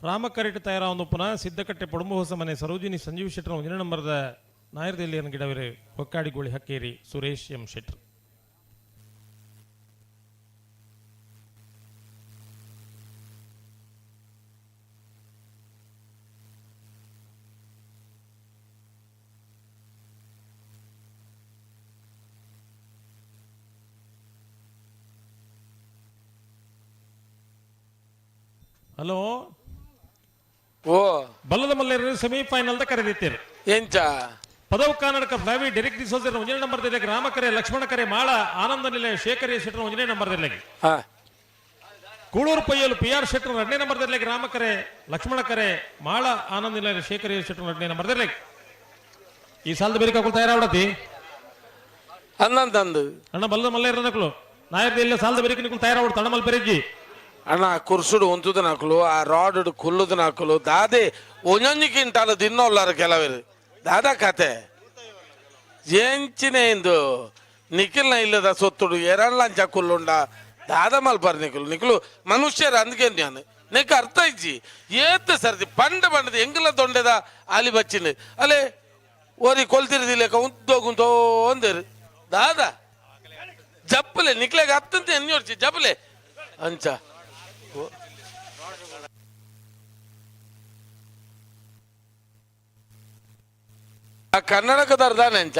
ರಾಮಕರೆಟ್ ತಯಾರಾವೊಂದುಪ್ಪುನ ಸಿದ್ದಕಟ್ಟೆ ಪೊಡುಂಬ ಹೊಸ ಮನೆ ಸರೋಜಿನಿ ಸಂಜೀವ್ ಶೆಟ್ಟರ್ ಒಂಜನೇ ನಂಬರ್ದ ನಾಯರದ ಎಲ್ಲಿಯರನ್ ಗಿಡವರು ಹೊಕ್ಕಾಡಿಗೋಳಿ ಹಕ್ಕೇರಿ ಸುರೇಶ್ ಎಂ ಶೆಟ್ಟರ್. ಹಲೋ. ಓ. ಬಲ್ಲದ ಮಲ್ಲೇರು ಸೆಮಿಫೈನಲ್ the ಕರೆದಿತ್ತೀರಿ. ಎಂಚ? ಪದವು ಕರ್ನಾಟಕ ಫ್ಲಾವಿ ಡೆರಿಕ್ ಡಿಸೋಜರ್ ಒಂಜನೇ ನಂಬರ್ ದಲ್ಲಿ ರಾಮಕರೆ ಲಕ್ಷ್ಮಣಕರೆ ಮಾಳ ಆನಂದ ನಿಲಯ ಶೇಖರ್ ಶೆಟ್ಟರ್ ಒಂಜನೇ ನಂಬರ್ ದಲ್ಲಿ. ಕೂಳೂರು ಪೈಯಲು ಪಿ ಆರ್ ಶೆಟ್ಟರ್ ಎರಡನೇ ನಂಬರ್ ದಲ್ಲಿ ರಾಮಕರೆ ಲಕ್ಷ್ಮಣಕರೆ ಮಾಳ ಆನಂದ ನಿಲಯ ಶೇಖರ್ ಶೆಟ್ಟರ್ ಎರಡನೇ ನಂಬರ್ ದಲ್ಲಿ. ಈ ಸಾಲದ ಬೇರೆ ಕಾಕುಲ್ ತಯಾರಾವಡತಿ. ಅನ್ನಂತಂದು. ಅಣ್ಣ ಬಲ್ಲದ ಮಲ್ಲೇರ ನಕಲು ನಾಯರ್ದ ಇಲ್ಲ ಸಾಲದ ಬೇರೆ ನಿಕುಲ್ ತಯಾರಾವಡ್ ತಣಮಲ್ ಪೆರೆಜ್ಜಿ. ಅಣ್ಣ ಕುರ್ಸುಡು ಒಂತುದ ನಾಕುಲು ಆ ರಾಡ್ ಕುಲ್ಲುದ ನಾಕುಲು ದಾದೆ ಒಂಜೊಂಜಿ ಕಿಂಟಾಲ ದಿನ್ನೊಲ್ಲಾರ ಕೆಲವರು ದಾದಾ ಕತೆ ಎಂಚಿನ ಇಂದು ನಿಖಿಲ್ನ ಇಲ್ಲದ ಸೊತ್ತುಡು ಎರಡ್ಲಂಚ ಕುಲ್ಲುಂಡ ದಾದ ಮಲ್ಪಾರ ನಿಖಲು ನಿಖಲು ಮನುಷ್ಯರ ಅಂದ್ಕೆ ನಾನು ನಿಕ್ ಅರ್ಥ ಇಜ್ಜಿ ಏತ್ ಸರ್ದಿ ಪಂಡ ಪಂಡದ ಎಂಗಲ ದೊಂಡೆದ ಆಲಿ ಬಚ್ಚಿನ ಅಲೆ ಓರಿ ಕೊಲ್ತಿರ್ದಿಲ್ಲೇಕ ಉದ್ದೋಗುಂತೋ ಅಂದೇರು ದಾದಾ ಜಪ್ಪಲೆ ನಿಕ್ಲೆಗ ಅತ್ತಂತ ಎನ್ನಿಯೋಡ್ಚಿ ಜಪ್ಪಲೆ ಅಂಚ. ಆ ಕನ್ನಡಕದಾರ್ದಾನೆ ಅಂಚ.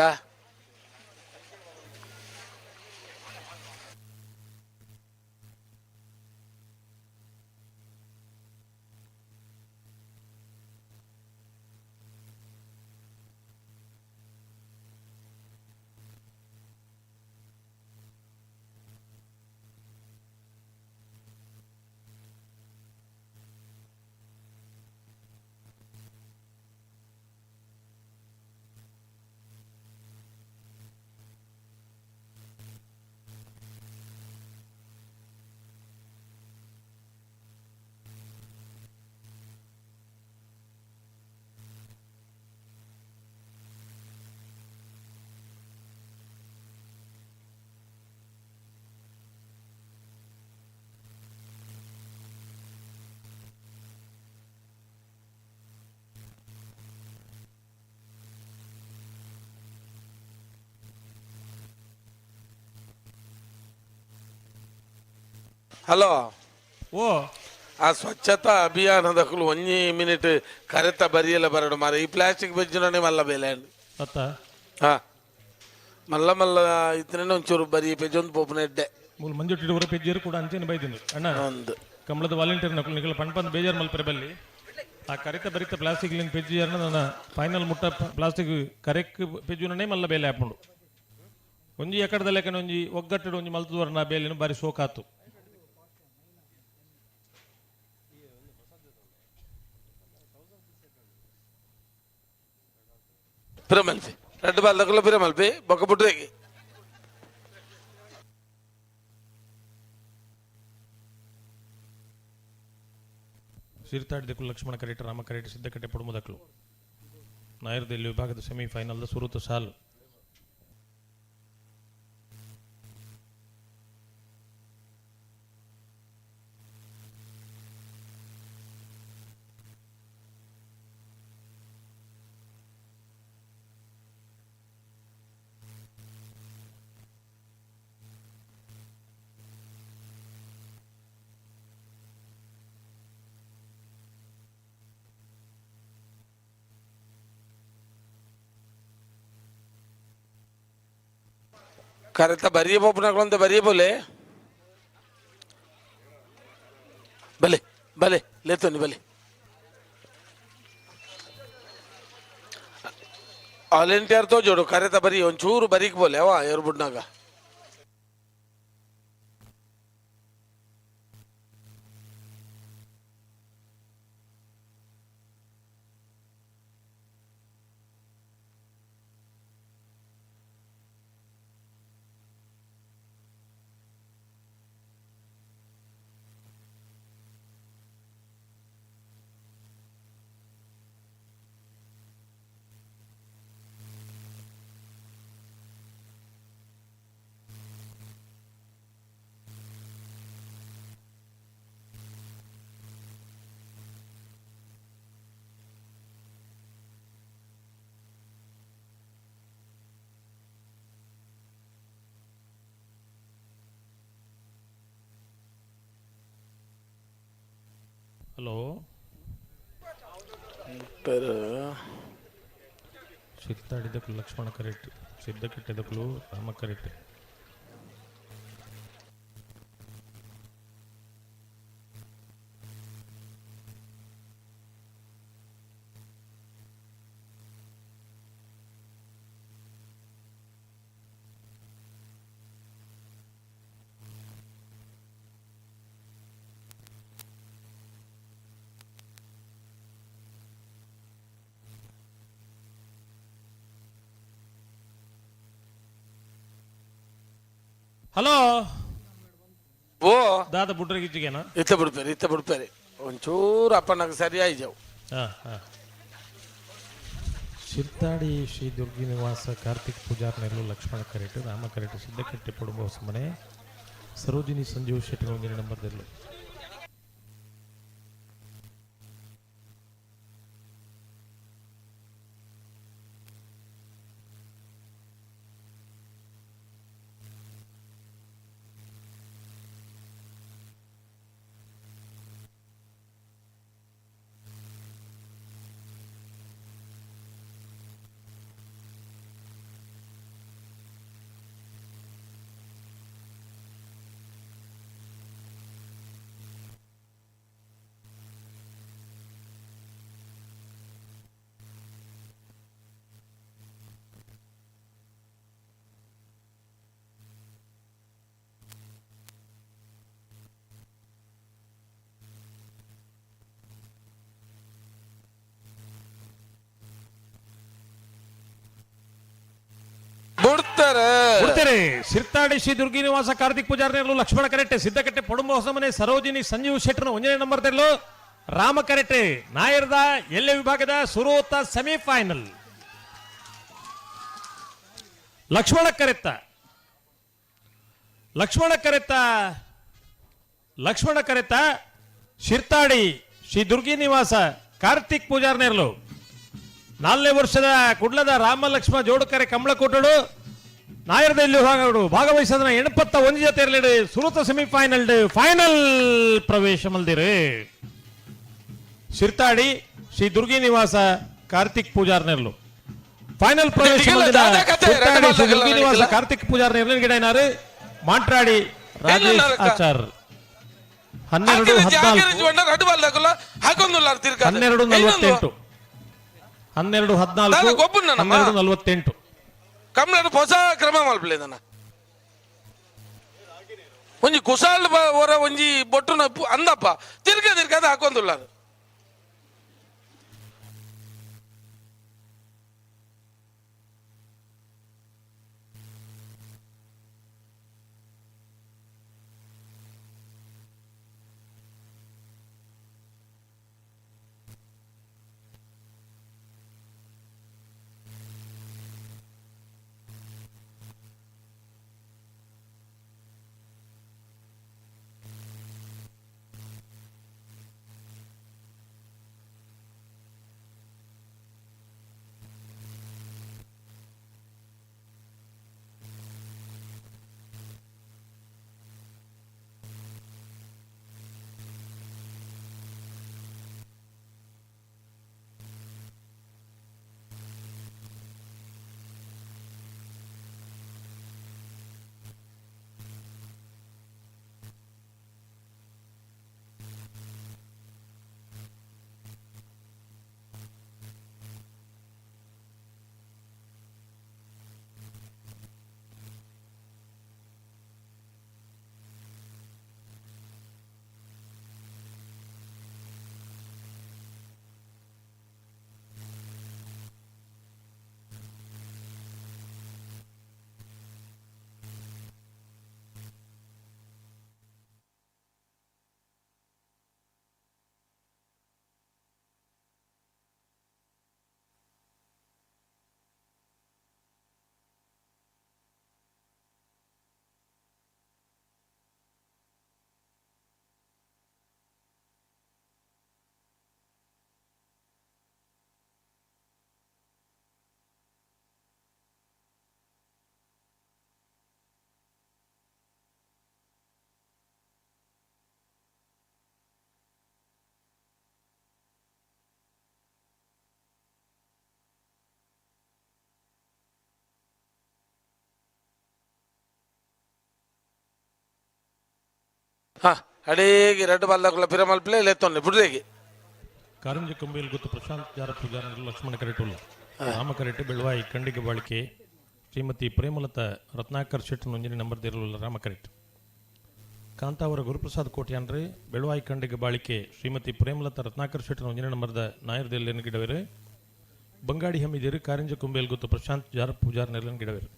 ಹಲೋ. ಓ. ಆ ಸ್ವಚ್ಛತಾ ಅಭಿಯಾನದಕ್ಕಲು ಒಂಜಿ ಮಿನಿಟ್ ಕರೆತ ಬರಿಯಲ್ಲ ಬರಡು ಮಾರ ಈ ಪ್ಲಾಸ್ಟಿಕ್ ಬೆಜ್ಜಿನೇ ಮಲ್ಲ ಬೇಲೆ. ಅತ್ತ. ಹಾ ಮಲ್ಲ ಮಲ್ಲ ಇತ್ತನೇ ಒಂಚೂರು ಬರಿ ಪೆಜೊಂದು ಪೋಪುನ ಎಡ್ಡೆ. ಮೂಲ ಮಂಜುಟ್ಟಿಡುವರ ಪೆಜ್ಜೇರು ಕೂಡ ಅಂಚೆನೆ ಬೈದಿಂದು ಅಣ್ಣ. ಅಂದು. ಕಮಲದ ವಾಲಂಟಿಯರ್ ನಕಲು ನಿಕಲ ಪಣ್ ಪಂದ್ ಬೇಜಾರ್ ಮಲ್ಪರೆ ಬಲ್ಲಿ ಆ ಕರಿತ ಬರಿತ ಪ್ಲಾಸ್ಟಿಕ್ ಲಿನ್ ಪೆಜ್ಜಿ ನನ್ನ ಫೈನಲ್ ಮುಟ್ಟ ಪ್ಲಾಸ್ಟಿಕ್ ಕರೆಕ್ ಪೆಜ್ಜುನೇ ಮಲ್ಲ ಬೇಲೆ ಹಾಪುಂಡು. ಒಂಜಿ ಎಕಡದ ಲೆಕ್ಕನ ಒಂಜಿ ಒಗ್ಗಟ್ಟಡು ಒಂಜಿ ಮಲ್ತುವರ್ನ ಬೇಲಿನ ಬಾರಿ ಸೋಕಾತು. ಪಿರಮಲ್ಪಿ ರೆಡ್ ಬಾಲ್ ದಕ್ಕಲ ಪಿರಮಲ್ಪಿ ಬೊಕ್ಕ ಬುಡ್ರೇಗಿ. ಸಿರ್ತಾಡಿ ದಿಕ್ಕು ಲಕ್ಷ್ಮಣ ಕರೇಟ್ ರಾಮ ಕರೇಟ್ ಸಿದ್ದಕಟ್ಟೆ ಪುಡುಮದಕ್ಲು ನಾಯರ್ದಲ್ಲಿ ವಿಭಾಗದ ಸೆಮಿಫೈನಲ್ದ ಸುರುತ ಸಾಲು. ಕರೆತ ಬರಿಯ ಪೋಪುನಕುಲು ಅಂತ ಬರಿಯ ಬೋಲೆ ಬಲೆ ಬಲೆ ಲೇತೋನಿ ಬಲೆ ವಾಲಂಟಿಯರ್ ತೋಜೋಡು ಕರೆತ ಬರಿ ಒಂಚೂರು ಬರೀಕ್ ಬೋಲೆ ಅವ ಎರು ಬುಡ್ನಾಗ. ಹಲೋ ಪೇರು ಸಿರ್ತಾಡಿದಕ್ಕಲು ಲಕ್ಷ್ಮಣ ಕರೆಕ್ಟ್, ಸಿದ್ದಕಟ್ಟೆದಕ್ಕಲು ರಾಮ ಕರೆಕ್ಟ್. ಹಲೋ ಓ ದಾದ ಬುಡ್ರಗಿಜ್ಜಿಗೇನ ಇತ್ತ ಬಿಡ್ಪೇರಿ, ಇತ್ತ ಬಿಡ್ಪೇರಿ, ಒಂಚೂರು ಅಪ್ಪನಾಗ ಸರಿ ಆಯ್ಜಾವು. ಹಾಂ ಹಾಂ. ಶಿರ್ತಾಡಿ ಶ್ರೀ ದುರ್ಗಿ ನಿವಾಸ ಕಾರ್ತಿಕ್ ಪೂಜಾರ್ ನೆರಳು ಲಕ್ಷ್ಮಣ ಕರೆಟು, ರಾಮ ಕರೆಟು, ಸಿದ್ದಕಟ್ಟೆ ಪಡುಂಬ ಹೊಸಮನೆ ಸರೋಜಿನಿ ಸಂಜೀವ್ ಶೆಟ್ಟಿ ಒಂದಿನ ನಂಬರ್ದಲ್ಲೂ. ಬಿಡ್ತಾರೆ ಬಿಡ್ತಾರೆ. ಸಿರ್ತಾಡಿ ಶ್ರೀ ದುರ್ಗಿ ನಿವಾಸ ಕಾರ್ತಿಕ್ ಪೂಜಾರಿ ನೆರಳು ಲಕ್ಷ್ಮಣ ಕರೆಟ್ಟೆ, ಸಿದ್ದಕಟ್ಟೆ ಪೊಡುಂಬ ಹೊಸಮನೆ ಸರೋಜಿನಿ ಸಂಜೀವ್ ಶೆಟ್ಟರ್ನ ಒಂದನೇ ನಂಬರ್ ತೆರಳು ರಾಮ ಕರೆಟ್ಟೆ. ನಾಯರ್ದ ಎಲ್ಲೆ ವಿಭಾಗದ ಸುರೋತ ಸೆಮಿಫೈನಲ್. ಲಕ್ಷ್ಮಣ ಕರೆತ್ತ, ಲಕ್ಷ್ಮಣ ಕರೆತ್ತ, ಲಕ್ಷ್ಮಣ ಕರೆತ್ತ ಶಿರ್ತಾಡಿ ಶ್ರೀ ದುರ್ಗಿ ನಿವಾಸ ಕಾರ್ತಿಕ್ ಪೂಜಾರ್ ನೆರಳು. ನಾಲ್ನೇ ವರ್ಷದ ಕುಡ್ಲದ ರಾಮ ಲಕ್ಷ್ಮಣ ಜೋಡುಕರೆ ಕಮಲಕೋಟಡು ನಾಯರದಲ್ಲಿ ಭಾಗವಹಿಸದ 81 ಜೊತೆ ಇರಲಿಡು ಸುರುತ ಸೆಮಿಫೈನಲ್ ಫೈನಲ್ ಪ್ರವೇಶ ಮಲ್ದಿರು. ಶಿರ್ತಾಡಿ ಶ್ರೀ ದುರ್ಗಿ ನಿವಾಸ ಕಾರ್ತಿಕ್ ಪೂಜಾರ್ ನೆರಳು ಫೈನಲ್ ಪ್ರವೇಶ ಮಲ್ದಿದ ಶಿರ್ತಾಡಿ ಶ್ರೀ ದುರ್ಗಿ ನಿವಾಸ ಕಾರ್ತಿಕ್ ಪೂಜಾರ್ ನೆರಳಿನ ಗಿಡ ಏನಾರು ಮಾಂಟ್ರಾಡಿ ರಾಜೇಶ್ ಆಚಾರ್. 12 14, 12 48, 12 14, 12 48. ಕಮ್ಲಡು ಹೊಸ ಕ್ರಮ ಮಲ್ಪಲೇದನ ಒಂಜಿ ಕುಸಾಲ್ ಹೊರ ಒಂಜಿ ಬೊಟ್ಟುನ ಅಂದಪ್ಪ ತಿರ್ಗ ತಿರ್ಗದ ಹಾಕೊಂದುಲ್ಲಾರು. ಹಾ ಅಡೇಗೆ ರಡ್ಡು ಬಲ್ಲಕುಲ ಪಿರಮಲ್ಪಲೆ ಲೆತ್ತೊಂಡೆ ಬುಡ್ರೇಗೆ. ಕಾರಂಜಿ ಕೊಂಬೇಲ್ ಗುತ್ತು ಪ್ರಶಾಂತ್ ಜಾರ ಪೂಜಾರ ಲಕ್ಷ್ಮಣ ಕರೆಟುಲ್ಲ ರಾಮ ಕರೆಟು ಬೆಳವಾಯಿ ಖಂಡಿಗೆ ಬಾಳಿಕೆ ಶ್ರೀಮತಿ ಪ್ರೇಮಲತಾ ರತ್ನಾಕರ್ ಶೆಟ್ಟಿ ಒಂಜನೇ ನಂಬರ್ ದಿರಲುಲ್ಲ ರಾಮ ಕರೆಟ್. ಕಾಂತಾವರ ಗುರುಪ್ರಸಾದ್ ಕೋಟ್ಯಾನ್ರಿ ಬೆಳವಾಯಿ ಖಂಡಿಗೆ ಬಾಳಿಕೆ ಶ್ರೀಮತಿ ಪ್ರೇಮಲತಾ ರತ್ನಾಕರ್ ಶೆಟ್ಟಿ ಒಂಜನೇ ನಂಬರ್ದ ನಾಯರ್ ದೆಲ್ಲೇನು ಗಿಡವೇರು. ಬಂಗಾಡಿ ಹಮ್ಮಿದೇರು ಕಾರಂಜಿ ಕೊಂಬೇಲ್ ಗುತ್ತು ಪ್ರಶಾಂತ್ ಜಾರ ಪೂಜಾರ್ ನೆಲ್ಲನ್ ಗಿಡವೇರು.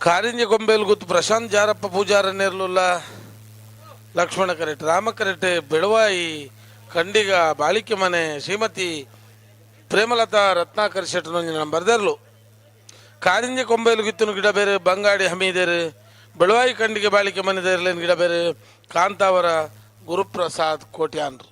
ಕಾರಿಂಜಿ ಕೊಂಬೇಲ್ ಗುತ್ತು ಪ್ರಶಾಂತ್ ಜಾರಪ್ಪ ಪೂಜಾರ ನೇರ್ಲುಲ್ಲ ಲಕ್ಷ್ಮಣ ಕರೆಟ್ ರಾಮ ಕರೆಟ್ ಬೆಳವಾಯಿ ಖಂಡಿಗ ಬಾಳಿಕೆ ಮನೆ ಶ್ರೀಮತಿ ಪ್ರೇಮಲತಾ ರತ್ನಾಕರ್ ಶೆಟ್ಟನೊಂಜಿ ಬರ್ದರ್ಲು. ಕಾರಿಂಜಿ ಕೊಂಬೇಲು ಗಿತ್ತನು ಗಿಡ ಬೇರೆ ಬಂಗಾಡಿ ಹಮೀದೇರು ಬೆಳವಾಯಿ ಖಂಡಿಗೆ ಬಾಳಿಕೆ ಮನೆ ದೇರ್ಲೇನು ಗಿಡ ಬೇರೆ ಕಾಂತಾವರ ಗುರುಪ್ರಸಾದ್ ಕೋಟ್ಯಾನ್ರು.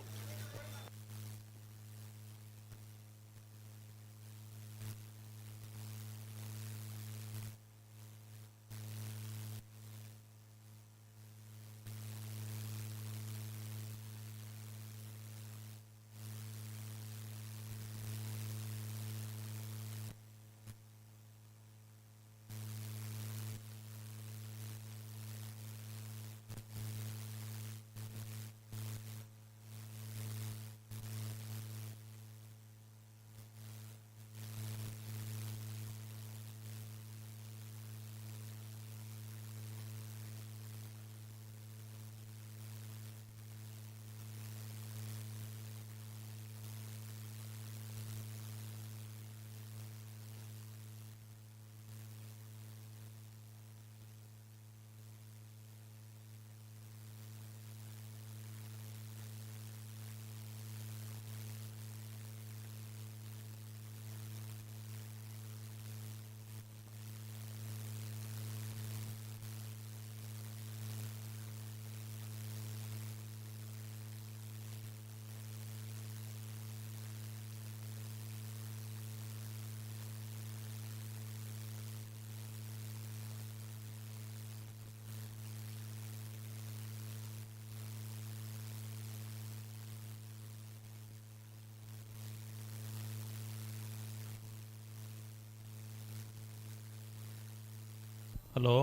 ಹಲೋ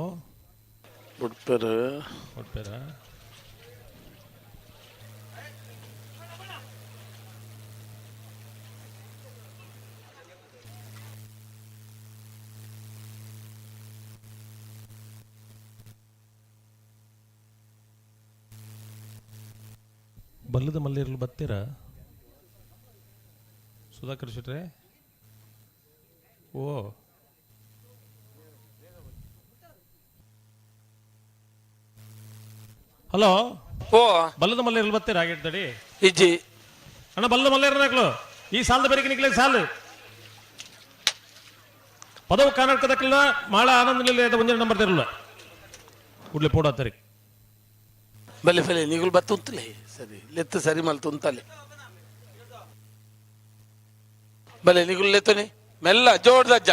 ಬುಡ್ಪೇರು. ಬುಡ್ಪೇರಾ? ಬಲ್ಲದ ಮಲ್ಲೇರ್ಲು ಬತ್ತೀರಾ ಸುಧಾಕರ್ ಶೆಟ್ರೆ? ಓ ಹಲೋ. ಓ ಬಲ್ಲದ ಮಲ್ಲೇರ್ಲು ಬತ್ತೀರಾ ಆಗಿರ್ತಡಿ ಇಜ್ಜಿ ಅಣ್ಣ. ಬಲ್ಲದ ಮಲ್ಲೇರ್ನಾಕ್ಲು ಈ ಸಾಲದ ಬೇರೆ ನಿಕ್ಲೆ ಸಾಲು ಪದವು ಕರ್ನಾಟಕದಕ್ಕೆಲ್ಲ ಮಾಳ ಆನಂದ ನಿಲಯದ ಒಂದೇ ನಂಬರ್ ತಿರಲ್ಲ ಕೂಡಲೇ ಪೋಡ ತರಿ. ಬಲೆ ಬಲೆ ನೀಗುಲು ಬತ್ತುಂತಲೇ ಸರಿ ಲೆತ್ತು ಸರಿ ಮಲ್ ತುಂತಲೆ ಬಲೆ ನೀಗುಲು ಲೆತ್ತನೆ ಮೆಲ್ಲ ಜೋಡ್ದಜ್ಜ.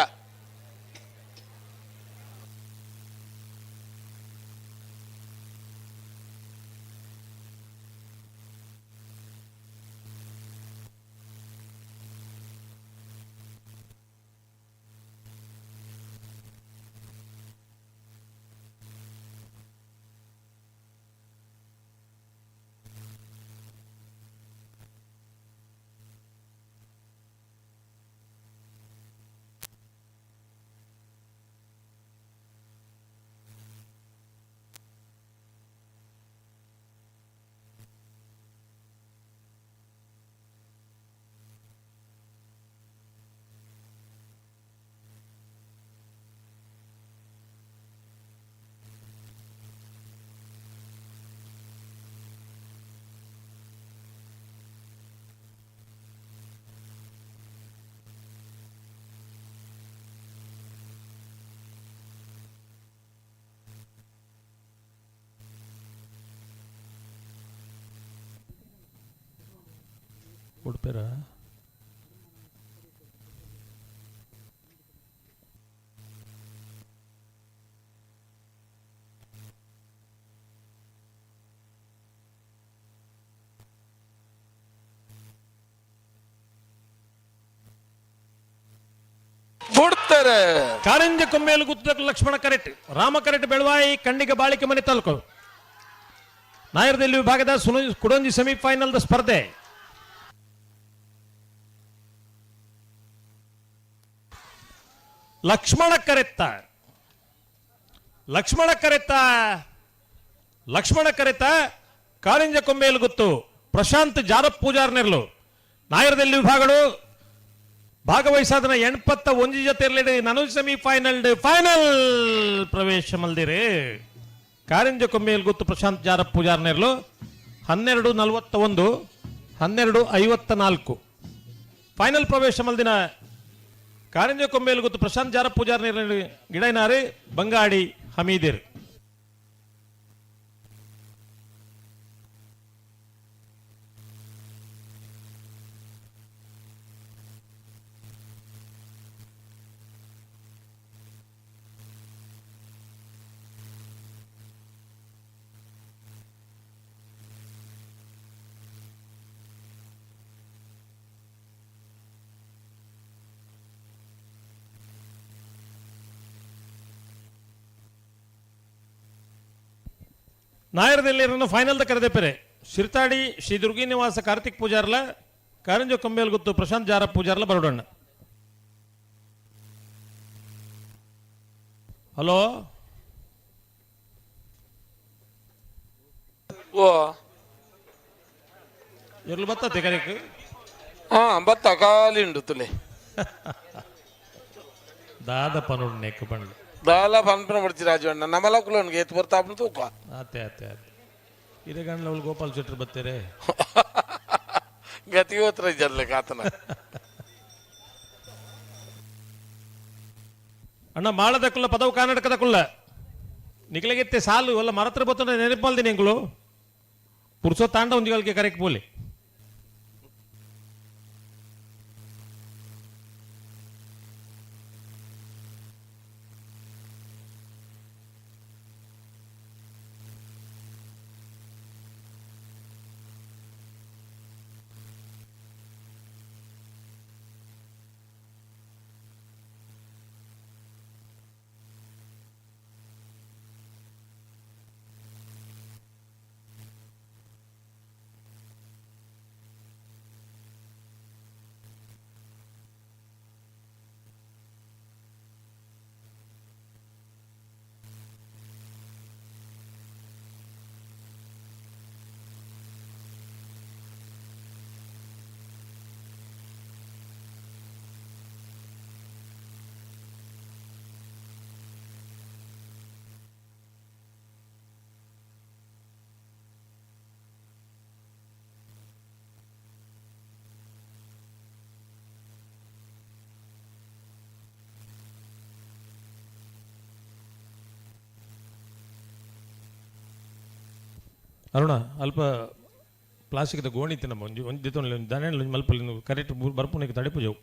ಉಡುಪೇರ? ಬುಡ್ತಾರೆ. ಕಾರಂಜ ಕೊಂಬೇಲು ಗುತ್ತದ ಲಕ್ಷ್ಮಣ ಕರೆಟ್, ರಾಮ ಕರೆಟ್ ಬೆಳವಾಯಿ ಕಣ್ಣಿಗೆ ಬಾಳಿಕೆ ಮನೆ ತಾಲೂಕು. ನಾಯರದಲ್ಲಿ ವಿಭಾಗದ ಕುಡೊಂಜಿ ಸೆಮಿಫೈನಲ್ the ಸ್ಪರ್ಧೆ. ಲಕ್ಷ್ಮಣ ಕರೆತ್ತ, ಲಕ್ಷ್ಮಣ ಕರೆತ್ತ, ಲಕ್ಷ್ಮಣ ಕರೆತ ಕಾರಿಂಜ ಕೊಂಬೇಲು ಗುತ್ತು ಪ್ರಶಾಂತ್ ಜಾರಪ್ ಪೂಜಾರ್ನೆರ್ಲು. ನಾಯರದಲ್ಲಿ ವಿಭಾಗಗಳು ಭಾಗವಹಿಸಾದನ 81 ಜೊತೆ ನನು ಸೆಮಿಫೈನಲ್ ಫೈನಲ್ ಪ್ರವೇಶ ಮಲ್ದಿರಿ. ಕಾರಿಂಜ ಕೊಂಬೇಲ್ ಗುತ್ತು ಪ್ರಶಾಂತ್ ಜಾರಪ್ ಪೂಜಾರ್ನೆರ್ಲು 12:41, 12:54 ಫೈನಲ್ ಪ್ರವೇಶ ಮಲ್ದಿನ ಕಾರಿಂಜ ಕೊಂಬೇಲ್ ಗುತ್ತು ಪ್ರಶಾಂತ್ ಜಾರಪ್ ಪೂಜಾರ್ನೆರ್ಲು ಗಿಡೈನಾರಿ ಬಂಗಾಡಿ ಹಮೀದಿರ್. ನಾಯರದಲ್ಲಿ ಫೈನಲ್ the ಕರೆದೆ ಪೆರೆ ಶಿರ್ತಾಡಿ ಶ್ರೀ ದುರ್ಗಿ ನಿವಾಸ ಕಾರ್ತಿಕ್ ಪೂಜಾರ್ಲ ಕಾರಂಜ ಕೊಂಬೇಲ್ ಗುತ್ತು ಪ್ರಶಾಂತ್ ಜಾರ ಪೂಜಾರ್ಲ ಬರೋಡಣ್ಣ. ಹಲೋ ಓ ಎರ್ಲು ಬತ್ತತೆ ಕರೆಕ್? ಹಾ ಬತ್ತ ಖಾಲಿ ಉಂಡು ತುಲೆ. ದಾದ ಪನುಡ್ ನೆಕ್ ಬಂಡ್ಲು ದಾಲ ಪನ್ಪನ ಪಡ್ಚಿ ರಾಜು ಅಣ್ಣ ನಮಲ ಕುಲೋನ್ಗೆ ಏತ್ ಬರ್ತಾ ತೂಕ. ಆತೆ ಆತೆ ಆತೆ ಹಿರೇಗಂಡ್ಲ ಅವಳು ಗೋಪಾಲ್ ಶೆಟ್ಟರು ಬತ್ತಾರೆ. ಗತಿ ಹೋತ್ರ ಜರ್ಲೆ ಕಾತನ. ಅಣ್ಣ ಮಾಳದ ಕುಲ್ಲ ಪದವು ಕರ್ನಾಟಕದ ಕುಲ್ಲ ನಿಗಲಿಗೆತ್ತೆ ಸಾಲು ಅಲ್ಲ ಮರತ್ರ ಬತ್ತಂದ್ರೆ ನೆನಪು ಮಲ್ದಿನಿ ಎಂಕುಲು ಪುರ್ಸೋ ತಾಂಡ ಒಂದಿಗಳಿಗೆ ಕರೆಕ್ಟ್ ಬೋಲಿ. ಅರುಣ ಅಲ್ಪ ಪ್ಲಾಸ್ಟಿಕ್ದ ಗೋಣಿ ನಮ್ಮ ಒಂಜಿ ಒಂಜಿ ದೆತ್ತೊನ್ಲೆ ಒಂಜಿ ದನೆಲ್ ಒಂಜಿ ಮಲ್ಪಲ್ಲಿ ಕರೆಕ್ಟ್ ಬರ್ಪುನೆಗ್ ತಡೆಪುಜವು.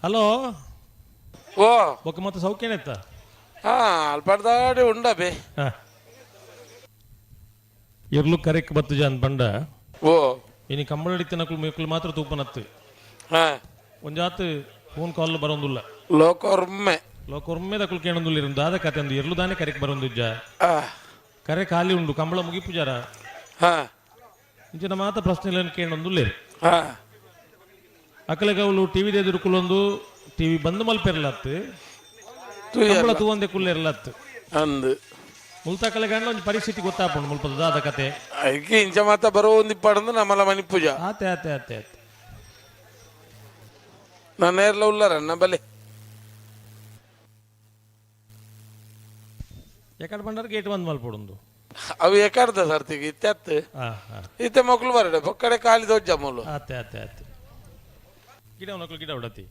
ಹಲೋ ಓ ಬೊಕ್ಕ ಮತ್ತೆ ಸೌಖ್ಯನೆತ್ತ? ಹಾ ಅಲ್ಪಡ್ದಾಡಿ ಉಂಡ ಬೇ. ಇರ್ಲು ಕರೆಕ್ ಬತ್ತು ಜಾನ್ ಬಂಡ. ಓ ಇನಿ ಕಂಬಳಡಿ ತಿನ್ನಕುಲು ಮೇಕುಲು ಮಾತ್ರ ತೂಪನತ್ತು. ಹಾ ಒಂಜಾತ್ ಫೋನ್ ಕಾಲ್ ಬರೋಂದುಲ್ಲ. ಲೋಕೊರ್ಮೆ ಲೋಕೊರ್ಮೆ ದಕುಲು ಕೇಳೊಂದುಲ್ಲ ಇರು ದಾದ ಕತೆ ಅಂದು ಇರ್ಲು ದಾನೆ ಕರೆಕ್ ಬರೋಂದುಜ್ಜ. ಕರೆ ಖಾಲಿ ಉಂಡು ಕಂಬಳ ಮುಗಿಪುಜಾರ. ಹಾ ಇಂಚಿನ ಮಾತ ಪ್ರಶ್ನೆ ಕೇಳೊಂದುಲ್ಲ. ಹಾ ಅಕಲೆಗವ್ಲು ಟಿವಿ ಎದುರುಕುಲೊಂದು ಟಿವಿ ಬಂದ್ ಮಲ್ಪೆರ್ಲತ್ತು ಕಂಬಳ ತೂವಂದೆ ಕುಲ್ಲೆರ್ಲತ್ತು ಅಂದು ಮುಲ್ತಕಲೆ ಗಂಡ ಒಂಜಿ ಪರಿಸ್ಥಿತಿ ಗೊತ್ತಾಪುಂಡು ಮುಲ್ಪದ ದಾದ ಕತೆ. ಐಕೆ ಇಂಚ ಮಾತ ಬರೋ ಒಂದು ಇಪ್ಪಾಡಂದು ನಮ್ಮಲ ಮನಿ ಪೂಜಾ. ಆತೆ ಆತೆ ಆತೆ ಆತೆ ನನ್ನ ಏರ್ಲ ಉಲ್ಲಾರ ನನ್ನ ಬಲೆ. ಎಕಡೆ ಬಂಡಾರ ಗೇಟ್ ಬಂದ್ ಮಲ್ಪೊಡುಂದು. ಅವು ಎಕಡ್ದ ಸರ್ತಿಗೆ ಇತ್ತೆ ಅತ್ತು. ಇತ್ತೆ ಮಕ್ಕಳು ಬರಡೆ ಬೊಕ್ಕಡೆ ಖಾಲಿ ದೊಡ್ಡ ಮೂಲು. ಆತೆ ಆತೆ ಆತೆ ಗಿಡ ಮಕ್ಕಳು ಗಿಡ ಉಡತಿ.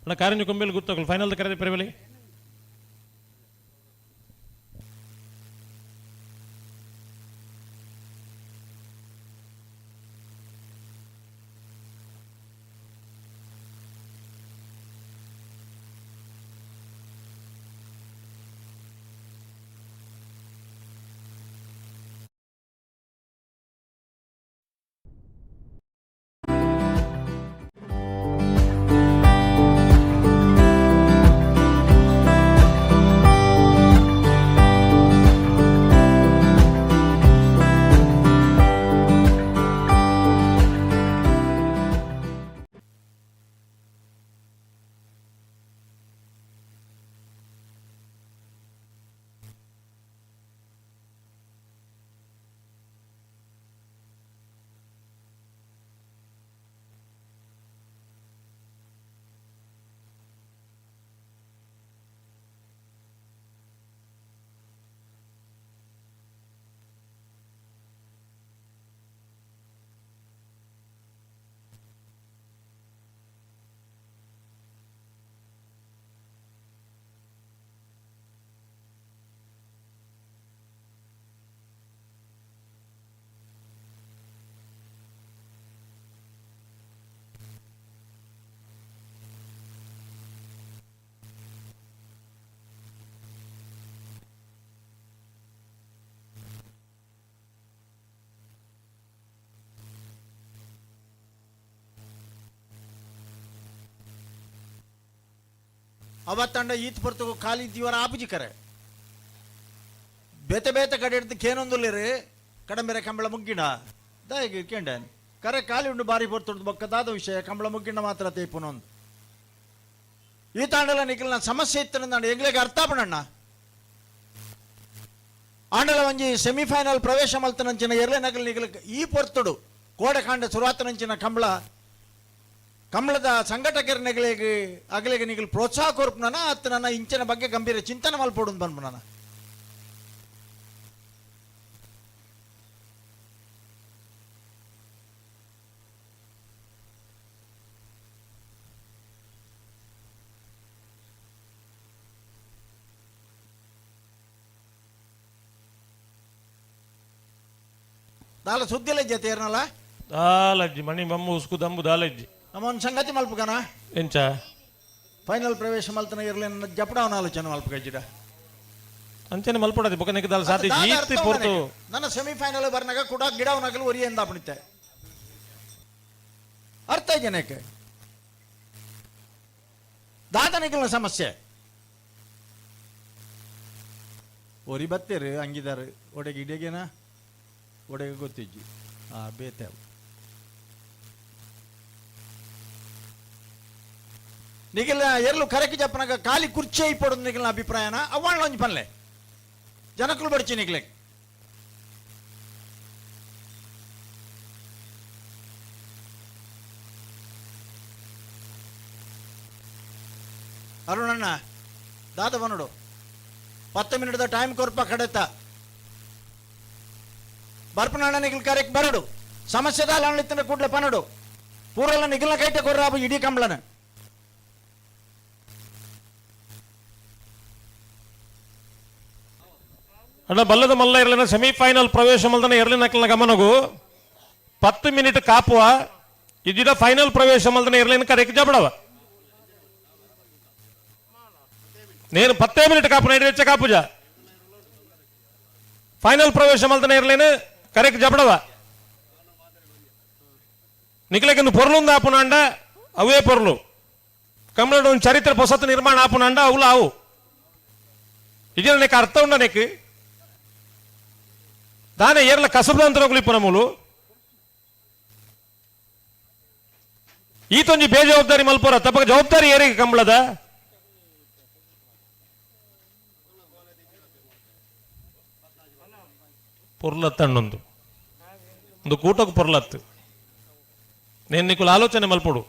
ಅಣ್ಣ ಕಾರಿಂಜ ಕೊಂಬೇಲು ಗೊತ್ತಾಗಲ್ಲ ಫೈನಲ್ ಕರೆದ ಪೆರಬಲಿ. ಅವತ್ತಂಡ ಈತ್ ಪೊರ್ತುಗು ಖಾಲಿ ದಿವರ ಆಪುಜಿ ಕರೆ ಬೇತೆ ಬೇತೆ ಕಡೆ ಹಿಡ್ದು ಕೇನೊಂದುಲ್ಲೇರಿ ಕಡಂಬೆರೆ ಕಂಬಳ ಮುಗ್ಗಿಣ ದಾಯಗೆ ಕೇಂಡನ್ ಕರೆ ಖಾಲಿ ಉಂಡು ಬಾರಿ ಪೊರ್ತುಂಡು ಬೊಕ್ಕದಾದ ವಿಷಯ ಕಂಬಳ ಮುಗ್ಗಿಣ ಮಾತ್ರ ತೇಪುನೊಂದು. ಈ ತಾಂಡಲ ನಿಖಲ್ನ ಸಮಸ್ಯೆ ಇತ್ತು ನಾನು ಎಂಗ್ಲೆಗೆ ಅರ್ಥ ಪಣಣ್ಣ ಆಂಡಲ ಒಂಜಿ ಸೆಮಿಫೈನಲ್ ಪ್ರವೇಶ ಮಲ್ತನಂಚಿನ ಎರ್ಲೆ ನಗಲ್ ನಿಗಲ ಈ ಪೊರ್ತುಡು ಕೋಡೆಕಾಂಡ ಸುರಾತನಂಚಿನ ಕಂಬಳ ಕಂಬಳದ ಸಂಘಟಕರ ನೆಗಲಿಗೆ ಅಗಲಿಗೆ ನಿಗಲ್ ಪ್ರೋತ್ಸಾಹ ಕೊರ್ಪುನ ಅತ್ತ ನನ್ನ ಇಂಚಿನ ಬಗ್ಗೆ ಗಂಭೀರ ಚಿಂತನೆ ಮಲ್ಪೊಡು ಬಂದ್ಪುನ. ದಾಲ ಸುದ್ದಿಲ್ಲ ಜೊತೆ ಏರ್ನಲ್ಲ. ದಾಲಜ್ಜಿ ಮಣಿ ಬಮ್ಮು ಉಸ್ಕು ದಂಬು ದಾಲಜ್ಜಿ. ನಮ್ಮ ಒಂದು ಸಂಗತಿ ಮಲ್ಪುಗನ ಎಂಚ ಫೈನಲ್ ಪ್ರವೇಶ ಮಲ್ತನ ಇರಲಿ ಜಪಡವನ ಆಲೋಚನೆ ಮಲ್ಪುಗಜ್ಜಿಡ. ಅಂಚನೆ ಮಲ್ಪಡದೆ ಬೊಕ್ಕ ದಾಲ ಸಾತಿ ಜೀತಿ ಪೊರ್ತು. ನನ್ನ ಸೆಮಿಫೈನಲ್ ಬರ್ನಾಗ ಕೂಡ ಗಿಡವನಾಗಲು ಒರಿಯಿಂದ ಅಪಣಿತೆ ಅರ್ಥ ಜನಕ್ಕೆ ದಾದನಿಗಳ ಸಮಸ್ಯೆ ಒರಿ ಬತ್ತೀರು ಹಂಗಿದಾರೆ ಒಡೆಗೆ ಇಡಗೇನ ಒಡೆಗೆ ಗೊತ್ತಿಜ್ಜಿ ಆ ಬೇತೆ. ನಿಗಿಲ್ಲ ಎರ್ಲು ಕರೆಕ್ ಜಪ್ಪನಾಗ ಖಾಲಿ ಕುರ್ಚಿ ಇಪ್ಪಡು ನಿಗಿಲ್ನ ಅಭಿಪ್ರಾಯನ ಅವ್ವಾಣ ಒಂಜಿ ಪನ್ಲೆ ಜನಕುಲು ಬಡಿಚಿ ನಿಗ್ಲೆ. ಅರುಣಣ್ಣ ದಾದ ಬನ್ನಡು 10 ಮಿನಿಟ್ದ ಟೈಮ್ ಕೊರ್ಪ ಕಡೆತ ಬರ್ಪನಣ್ಣ ನಿಗಿಲ್ ಕರೆಕ್ ಬರಡು ಸಮಸ್ಯೆದ ಅಣ್ಣಿತ್ತಿನ ಕೂಡ್ಲೆ ಪನಡು ಪೂರಲ್ಲ ನಿಗಿಲ್ನ ಕೈಟೆ ಕೊರ್ರಾಬು ಇಡೀ ಕಂಬ್ಳನ. ಅಣ್ಣ ಬಲ್ಲದ ಮಲ್ಲ ಇರಲಿನ ಸೆಮಿಫೈನಲ್ ಪ್ರವೇಶ ಮಲ್ದನ ಎರಲಿನ ನಕಲ್ನ ಗಮನಗು 10 ಮಿನಿಟ್ ಕಾಪುವ ಇದ್ದಿದ ಫೈನಲ್ ಪ್ರವೇಶ ಮಲ್ದನ ಎರಲಿನ ಕರೆಕ್ ಜಬಡವ. ನೇನು 10 ಮಿನಿಟ್ ಕಾಪು ನೈಟ್ ವೆಚ್ಚ ಕಾಪುಜ ಫೈನಲ್ ಪ್ರವೇಶ ಮಲ್ದನ ಇರಲೇನು ಕರೆಕ್ ಜಬಡವ. ನಿಕ್ಲೆಕಿಂದು ಪೊರ್ಲುಂದು ಆಪುನಾಂಡ ಅವೇ ಪೊರ್ಲು ಕಮಲಡು ಒಂದು ಚರಿತ್ರೆ ಹೊಸತು ನಿರ್ಮಾಣ ಆಪುನಾಂಡ ಅವುಲ ಅವು ಇದನ್ನ నీకు ಅರ್ಥ ಉಂಡ నీకు దాని ఏర్ల కసుబుదంతరకులు ఇప్పుడు నమ్ములు ಈತೊಂಜಿ ಬೇಜವಾಬ್ದಾರಿ ಮಲ್ಪೋರ ತಪ್ಪಕ ಜವಾಬ್ದಾರಿ ಏರಿಗೆ ಕಂಬಳದ ಪೊರ್ಲತ್ತಣ್ಣೊಂದು ಒಂದು ಕೂಟకు ಪೊರ್ಲತ್ತು. నేను నీకు ఆలోచన మల్పడు.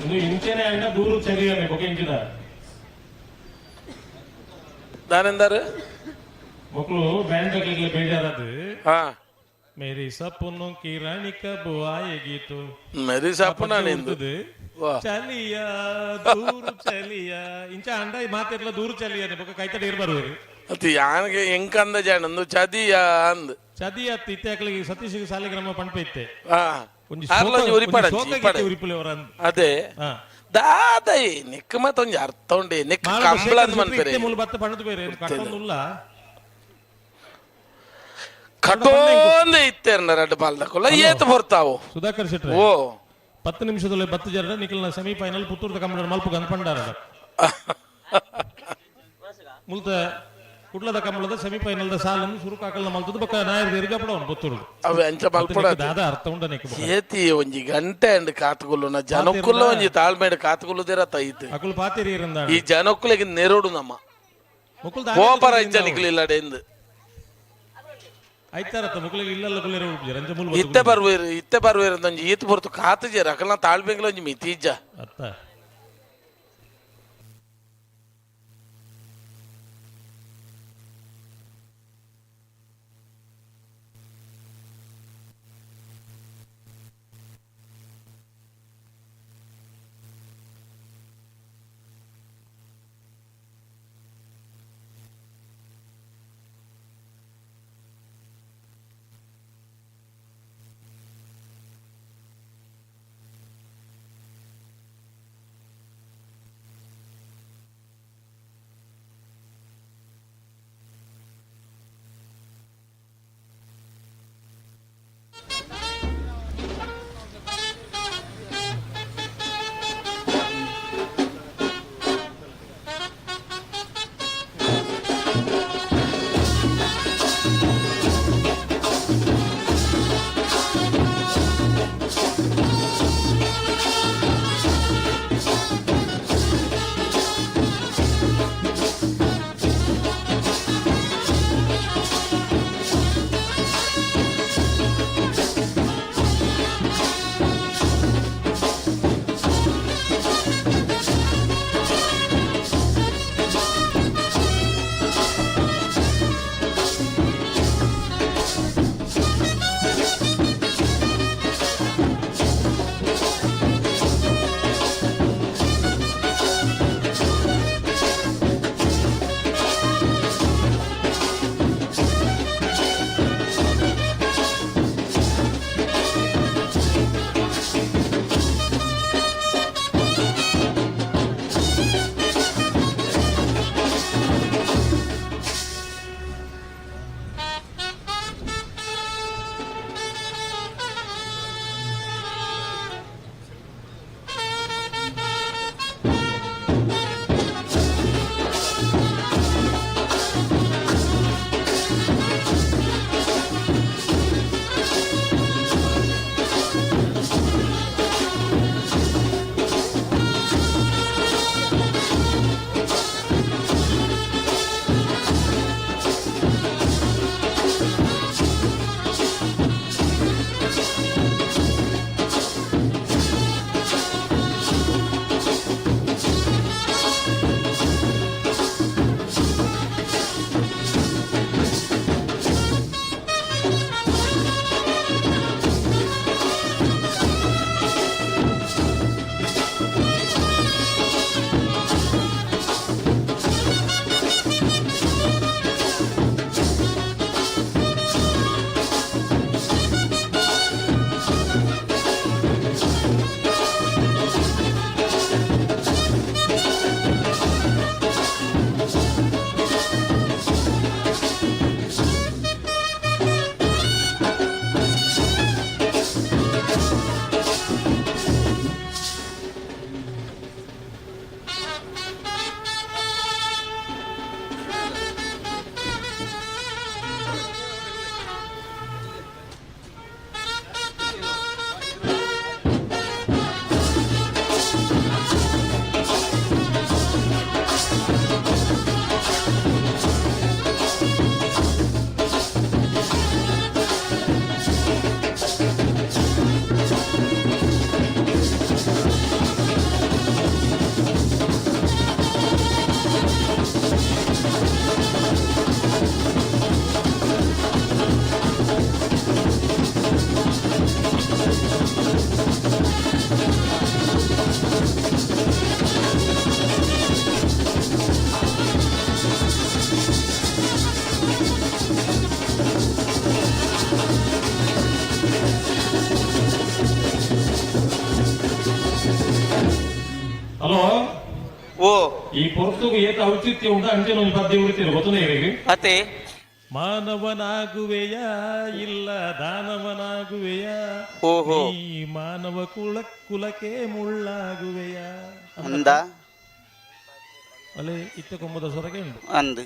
ಇದು ಇಂಚೆನೆ ಅಂಡ ದೂರು ಚರಿಯನೆ ಬೊಕ ಇಂಚಿನ. ದಾನೆಂದಾರು? ಮಕ್ಕಳು ಬ್ಯಾಂಡ್ ಬೇಜಾರದು. ಹಾ. ಮೇರಿ ಸಪನೋ ಕಿ ರಾಣಿ ಕಬ್ ಆಯೇಗಿ ತೋ. ಮೇರಿ ಸಪನಾ ನಿಂದು. ಚಲಿಯಾ ದೂರು ಚಲಿಯಾ ಇಂಚ ಅಂಡ ಮಾತಿರ್ಲ ದೂರು ಚಲಿಯಾನೆ ಬೊಕ ಕೈತಡೆ ಇರ್ಬಾರ್ದು. ಅತಿ ಯಾನಗೆ ಎಂಕ ಅಂದ ಜಾನಂದು ಚದಿಯಾ ಅಂದ್. ಚದಿಯಾ ಇತ್ತೆ ಅಕ್ಲಿಗೆ ಸತೀಶ್ ಸಾಲಿಗ್ರಾಮ ಪಂಪೆ ಇತ್ತೆ. ಹಾ. ಒಂಜಿ ಆರ್ಲೊಂಜಿ ಉರಿಪಾಡಂಚಿ, ಇಪಾಡೆ. ಉರಿಪುಲೆ ಅವರ ಅಂದ್. ಅದೇ. ದಾದೈ ನಿಕ್ಕ ಮತ್ತೊಂಜಿ ಅರ್ಥ ಉಂಡೆ ನಿಕ್ಕ ಕಂಬಳ ಅಂದ್ ಮನ್ಪೆರೆ. ಇತ್ತೆ ಮೂಲು ಬತ್ತ ಪಂಡದು ಬೇರೆ ಕಟ್ಟೊಂದುಲ್ಲ. ಕಟೋಂದು ಇತ್ತೇರ್ನ ರಡ್ಡು ಪಾಲ್ದಕುಲ್ಲ ಏತ್ ಬರ್ತಾವು. ಸುಧಾಕರ್ ಶೆಟ್ರೆ. ಓ. 10 ನಿಮಿಷದಲ್ಲಿ ಬತ್ತು ಜರ ನಿಖಲ್ನ ಸೆಮಿಫೈನಲ್ ಪುತ್ತೂರ್ದ ಕಂಬಳ ಮಲ್ಪ ಗನ್ಪಂಡಾರ. ಮುಲ್ತ ಕುಡ್ಲದ ಕಂಬಳದ ಸೆಮಿಫೈನಲ್ the ಸಾಲನ್ನು ಸುರುಕಾಕಲ್ನ ಮಲ್ತದ ಬೊಕ್ಕ ನಾಯರ್ ತಿರುಗಪಡವನು ಪುತ್ತೂರು. ಅವೆ ಅಂಚ ಮಲ್ಪಡ. ದಾದ ಅರ್ಥ ಉಂಡ ನಿಕ್ಕ ಬೊಕ್ಕ. ಏತಿ ಒಂಜಿ ಗಂಟೆ ಅಂಡ್ ಕಾತುಗುಲ್ಲುನ ಜನಕ್ಕುಲ್ಲ ಒಂಜಿ ತಾಳ್ಮೇಡ್ ಕಾತುಗುಲ್ಲುದಿರ ತೈತ್. ಅಕುಲು ಪಾತಿರಿ ಇರಂದ. ಈ ಜನಕ್ಕುಲೆಗ್ ನೆರೋಡು ನಮ್ಮ. ಮುಕುಲ್ ಕೋಪರ ಇಜ್ಜ ನಿಕ್ಲಿಲ್ಲಡೆ ಇಂದು. ಐತಾರತ್ತ ಮುಕುಲಿಗೆ ಇಲ್ಲಲ್ಲ ಕುಲ್ಲೇರ ಉಳ್ಪಿಜಾರ ಅಂಚ ಮೂಲು ಇತ್ತೆ ಬರ್ವೇರು ಇತ್ತೆ ಬರ್ವೇರು ಒಂಜಿ ಈತ್ ಪೊರ್ತು ಕಾತುಜೆರ್ ಅಕಲ್ನ ತಾಳ್ಮೆಗ್ಲ ಒಂಜಿ ಮಿತಿ ಇಜ್ಜ. ಅತ್ತ. ಹಲೋ. ಓ. ಈ ಪೊರ್ತುಗು ಏತ ಔಚಿತ್ಯ ಉಂಟು ಅಂಚಿನ ಒಂಜಿ ಪದ್ಯ ಉಳಿತೀರಿ ಗೊತ್ತುಂದ ಇರೆಗ್? ಅತೆ. ಮಾನವನಾಗುವೆಯ ಇಲ್ಲ ದಾನವನಾಗುವೆಯ, ಓಹೋ. ನೀ ಮಾನವ ಕುಲಕ್ಕೆ ಮುಳ್ಳಾಗುವೆಯ ಅಂದ. ಅಲ್ಲಿ ಇತ್ತ ಕೊಂಬದ ಸೊರಗೆ ಉಂಟು. ಅಂದು.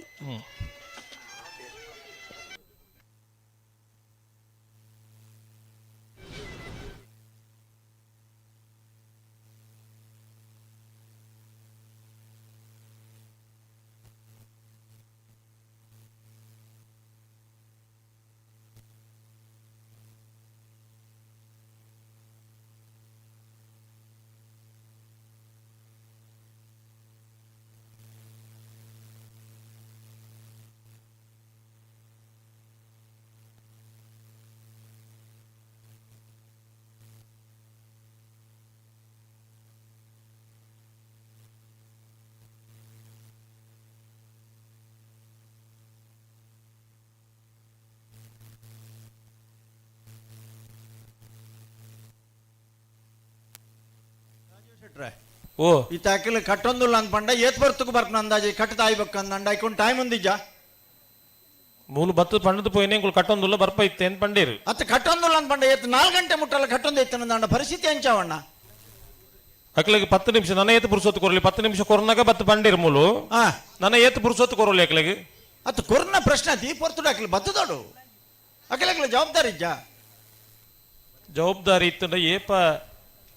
ಓ. ಈ ತಾಕಿಲ್ ಕಟ್ಟೊಂದುಲ್ಲ ಅಂದ್ ಪಂಡ ಏತ್ ಬರ್ತುಕು ಬರ್ಪನ ಅಂದಾಜಿ ಕಟ್ಟ ಆಯ್ಬೇಕು ಅಂದಂಡ ಐಕೊಂಡ್ ಟೈಮ್ ಒಂದಿಜ್ಜ. ಮೂಲು ಬತ್ತು ಪಂಡದು ಪೋಯಿನೆ ಇಂಕುಲು ಕಟ್ಟೊಂದುಲ್ಲ ಬರ್ಪ ಇತ್ತೆ ಅಂತ ಪಂಡೇರು. ಅತ್ತ ಕಟ್ಟೊಂದುಲ್ಲ ಅಂದ್ ಪಂಡ ಏತ್ 4 ಗಂಟೆ ಮುಟ್ಟಲ್ಲ ಕಟ್ಟೊಂದು ಇತ್ತು ಅಂದಂಡ ಪರಿಸ್ಥಿತಿ ಅಂಚಾವಣ್ಣ. ಅಕ್ಲೆಗ್ 10 ನಿಮಿಷ ನನ್ನ ಏತ್ ಪುರುಸೊತ್ತು ಕೊರಲಿ, 10 ನಿಮಿಷ ಕೊರ್ನಾಗ ಬತ್ತು ಪಂಡೇರು ಮೂಲು. ನನ್ನ ಏತ್ ಪುರುಸೊತ್ತು ಕೊರಲಿ ಅಕ್ಲೆಗ್. ಅತ್ತ ಕೊರ್ನ ಪ್ರಶ್ನೆ ಅತಿ ಪೊರ್ತುಡು ಅಕ್ಲೆ ಬತ್ತದೋಡು ಅಕ್ಲೆಗ್ಲ ಜವಾಬ್ದಾರಿ ಇಜ್ಜ. ಜವಾಬ್ದಾರಿ ಇತ್ತಂಡ ಏಪ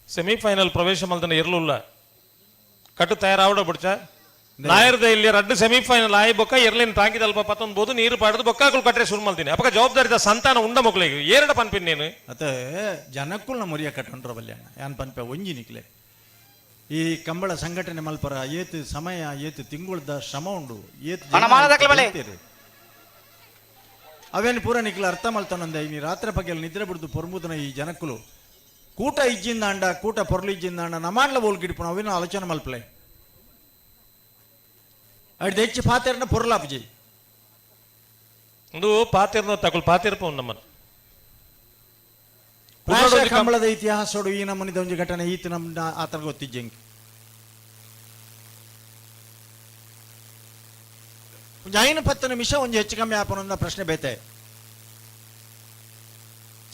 ಸೆಮಿಫೈನಲ್ ಪ್ರವೇಶ ಮಲ್ದನ ಇರ್ಲುಲ್ಲ ಕಟ್ಟು ತಯಾರಾವಡ ಬಿಡ್ಚ ನಾಯರ್ದ ಇಲ್ಲಿ ರಡ್ಡು ಸೆಮಿಫೈನಲ್ ಆಯಿ ಬೊಕ್ಕ ಎರ್ಲಿನ ತಾಂಕಿದಲ್ಪ ಪತ್ತೊಂದು ಬೋದು ನೀರು ಪಾಡ್ದು ಬೊಕ್ಕಾಕುಲು ಕಟ್ಟರೆ ಶುರು ಮಲ್ತೀನಿ. ಅಪಕ ಜವಾಬ್ದಾರಿದ ಸಂತಾನ ಉಂಡ ಮಕ್ಕಳಿಗೆ ಏರಡ ಪನ್ಪಿನ್ ನೀನು. ಅತ್ತ ಜನಕ್ಕುಲ್ನ ಮುರಿಯ ಕಟ್ಟೊಂಡ್ರ ಬಲ್ಯಾಣ ಯಾನ್ ಪನ್ಪೆ ಒಂಜಿ ನಿಕ್ಲೆ ಈ ಕಂಬಳ ಸಂಘಟನೆ ಮಲ್ಪರ ಏತ್ ಸಮಯ ಏತ್ ತಿಂಗುಳ್ದ ಶ್ರಮ ಉಂಡು ಏತ್ ಜನ ಅಣ್ಣ, ಮಾಲದಾಕ್ಲೆ ಬಲೆ. ಇರ್ತೀರಿ. ಅವೇನು ಪೂರ ನಿಕ್ಲ ಅರ್ಥ ಮಲ್ತಾನಂದೆ ಈ ರಾತ್ರಿ ಪಗೆಲ್ ನಿದ್ರೆ ಬಿಡ್ದು ಪೊರ್ಮುದನ ಈ ಜನಕ್ಕುಲು ಕೂಟ ಇಜ್ಜಿಂದಾಂಡ ಕೂಟ ಪೊರ್ಲು ಇಜ್ಜಿಂದಾಂಡ ನಮಾಂಡ್ಲ ಬೋಲ್ ಗಿಡ್ಪುಣ ಅವೇನು ಆಲೋಚನೆ ಮಲ್ಪಲೆ ಅಡ್ದು ಹೆಚ್ಚು ಪಾತೆರ್ನ ಪೊರ್ಲಾಪುಜಿ. ಒಂದು ಪಾತೆರ್ನ ತಕುಲು ಪಾತೆರ್ಪ ನಮ್ಮನ್ನ. ಪ್ರಾಯಶಃ ಕಂಬಳದ ಇತಿಹಾಸೋಡು ಈ ನಮ್ಮನಿದ ಒಂಜಿ ಘಟನೆ ಈತ ನಮ್ಮ ಆತರ ಗೊತ್ತಿಜ್ಜಂಗೆ. ಒಂಜಿ 5-10 ನಿಮಿಷ ಒಂಜಿ ಹೆಚ್ಚು ಕಮ್ಮಿ ಆಪನ ಪ್ರಶ್ನೆ ಬೇತೆ.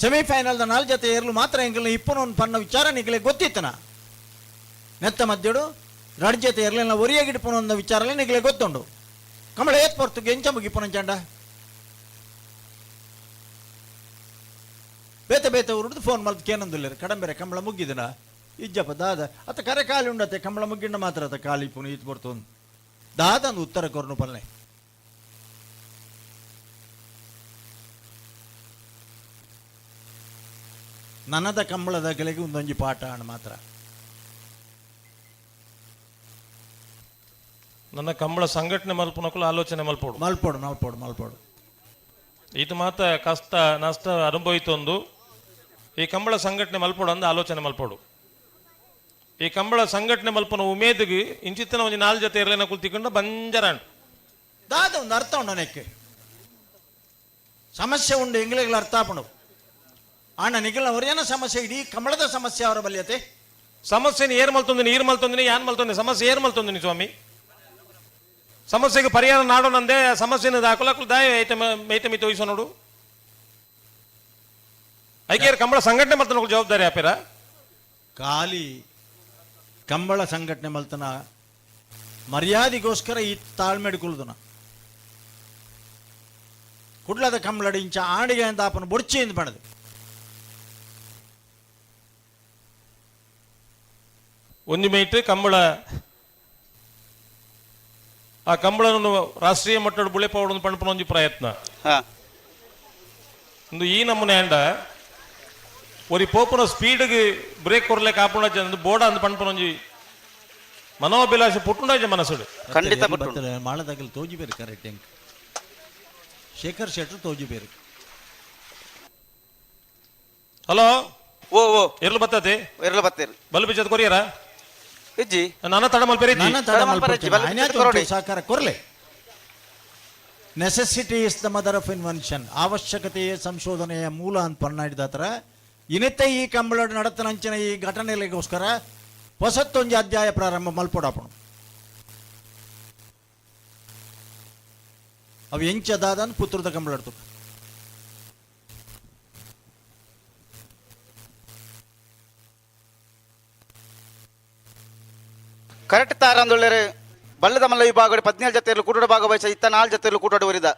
ಸೆಮಿಫೈನಲ್ದ 4 ಜೊತೆ ಏರ್ಲು ಮಾತ್ರ ಎಂಕಲ್ನ ಇಪ್ಪನ ಒಂದು ಪನ್ನ ವಿಚಾರ ನಿಕ್ಲೆ ಗೊತ್ತಿತ್ತನ. ನೆತ್ತ ಮಧ್ಯಡು ರಡ್ ಜೊತೆ ಏರ್ಲಿನ ಒರಿಯಾಗಿಡ್ಪನ ಒಂದು ವಿಚಾರ ನಿಕ್ಲೆ ಗೊತ್ತುಂಡು. ಕಮಲ ಏತ್ ಪೊರ್ತು ಎಂಚ ಮುಗಿಪನ ಚಂಡ ಬೇತೆ ಬೇತೆ ಊರುಡ್ದು ಫೋನ್ ಮಲ್ತ್ ಕೇನಂದುಲ್ಲೇರು ಕಡಂಬೆರೆ ಕಂಬಳ ಮುಗ್ಗಿದನ ಇಜ್ಜಪ್ಪ ದಾದ ಅತ್ತ ಕರೆ ಖಾಲಿ ಉಂಡತ್ತೆ ಕಂಬಳ ಮುಗ್ಗಿಂಡ ಮಾತ್ರ ಅತ್ತ ಖಾಲಿ ಪುನ ಈತ್ ಪೊರ್ತು ದಾದ ಅಂದು ಉತ್ತರ ಕೊರ್ನು ಪಲ್ಲೆ. ನನದ ಕಂಬಳದ ಗೆಳೆಗೆ ಒಂದೊಂಜಿ ಪಾಠ ಅಣ್ಣ ಮಾತ್ರ. ನನ್ನ ಕಂಬಳ ಸಂಘಟನೆ ಮಲ್ಪುನಕುಲು ಆಲೋಚನೆ ಮಲ್ಪೋಡು. ಮಲ್ಪೋಡು ಮಲ್ಪೋಡು ಮಲ್ಪೋಡು. ಇದು ಮಾತ್ರ ಕಷ್ಟ ನಷ್ಟ ಅನುಭವಿತೊಂದು ಈ ಕಂಬಳ ಸಂಘಟನೆ ಮಲ್ಪೋಡು ಅಂದ ಆಲೋಚನೆ ಮಲ್ಪೋಡು. ಈ ಕಂಬಳ ಸಂಘಟನೆ ಮಲ್ಪನ ಉಮೇದಿಗೆ ಇಂಚಿತ್ತನ ಒಂಜಿ 4 ಜೊತೆ ಇರಲೇನ ಕುಲ್ತಿಕೊಂಡ ಬಂಜರಾಂಡ್. ದಾದ ಒಂದು ಅರ್ಥ ಉಂಡು ನೆಕ್ಕೆ ಸಮಸ್ಯೆ ಉಂಡು ಎಂಗ್ಲೆಗ್ಲ ಅರ್ಥ ಆಪುಂಡು. ಆಂಡ ನಿಖಿಲ್ನ ಒರಿಯನ ಸಮಸ್ಯೆ ಇಡೀ ಕಮಲದ ಸಮಸ್ಯೆ ಅವರ ಬಲ್ಯತೆ. ಸಮಸ್ಯೆನ ಏರ್ ಮಲ್ತೊಂದಿನಿ ನೀರು ಮಲ್ತೊಂದಿನಿ ಯಾನ್ ಮಲ್ತೊಂದಿನಿ ಸಮಸ್ಯೆ ಏರ್ ಮಲ್ತೊಂದಿನಿ ಸ್ವಾಮಿ. ಸಮಸ್ಯೆಗೆ ಪರಿಹಾರ ನಾಡೋಣಂದೆ ಸಮಸ್ಯೆನ ದಾಖಲಾಕಲು ದಾಯ ಐತೆ ಮೈತೆ ಮಿತ ವಹಿಸೋ ನೋಡು. ಐಕೇರ್ ಕಂಬಳ ಸಂಘಟನೆ ಮಲ್ತನ ಜವಾಬ್ದಾರಿ ಆಪೇರ. ಖಾಲಿ ಕಂಬಳ ಸಂಘಟನೆ ಮಲ್ತನ ಮರ್ಯಾದೆಗೋಸ್ಕರ ಈ ತಾಳ್ಮೆಡ್ ಕುಲ್ದನ ಕುಡ್ಲದ ಕಂಬಳಡಿ ಇಂಚ ಆಡಿಗೆ ಅಂತ ಆಪನ ಬೊಡ್ಚಿ ಇಂದ ಬಣದು. ಒಂದು ಮೇಟ್ ಕಂಬಳ ಆ ಕಂಬಳವನ್ನು ರಾಷ್ಟ್ರೀಯ ಮಟ್ಟದ ಬುಳೆಪವಡನ್ನು ಪಣಪನ ಒಂಜಿ ಪ್ರಯತ್ನ. ಒಂದು ಈ ನಮೂನೆ ಅಂಡ ಒರಿ ಪೋಪುನ ಸ್ಪೀಡ್ಗೆ ಬ್ರೇಕ್ ಕೊರ್ಲೆ ಕಾಪುಣ ಜನ ಬೋಡ ಅಂದ್ ಪಣಪನ ಒಂಜಿ ಮನೋಭಿಲಾಷೆ ಪುಟ್ಟುಂಡಾಜ ಮನಸ್ಸುಡು. ಖಂಡಿತ. ಮಾಳದಾಗಲಿ ತೋಜಿ ಬೇರೆ ಕರೆಕ್ಟ್ ಹೆಂಗ್ ಶೇಖರ್ ಶೆಟ್ರು ತೋಜಿ ಬೇರೆ. ಹಲೋ. ಓ ಓ. ಎರ್ಲು ಬರ್ತದೆ? ಎರ್ಲು ಬತ್ತೀರಿ. ಬಲ್ ಬಿಜದ ಕೊರಿಯರ? ಇಜ್ಜಿ. ನನ್ನ ತಡ ಮಲ್ಪೇರಿ. ನನ್ನ ತಡ ಮಲ್ಪೇರಿ. ಸಹಕಾರ ಕೊರ್ಲೆ. Necessity is the mother of invention. ಅವಶ್ಯಕತೆಯೇ ಸಂಶೋಧನೆಯ ಮೂಲ ಅಂತ ಪನ್ನ ಹಿಡಿದ ಹತ್ರ ಇನಿತ ಈ ಕಂಬಳ ನಡತನಂಚಿನ ಈ ಘಟನೆಗಳಿಗೋಸ್ಕರ ಹೊಸತ್ತೊಂಜಿ ಅಧ್ಯಾಯ ಪ್ರಾರಂಭ ಮಲ್ಪೊಡಾಪಣು. ಅವು ಎಂಚದಾದನ್ ಪುತ್ರದ ಕಂಬಳಡ್ತು. ಕರೆಕ್ಟ್ ತಾರಂದುಳ್ಳೇರು ಬಲ್ಲದ ಮಲ್ಲ ವಿಭಾಗ 17 ಜೊತೆಯಲ್ಲಿ ಕೂಟೋಡ ಭಾಗವಹಿಸ ಇತ್ತ 4 ಜೊತೆಯಲ್ಲಿ ಕೂಟೋಡ ಒರಿದ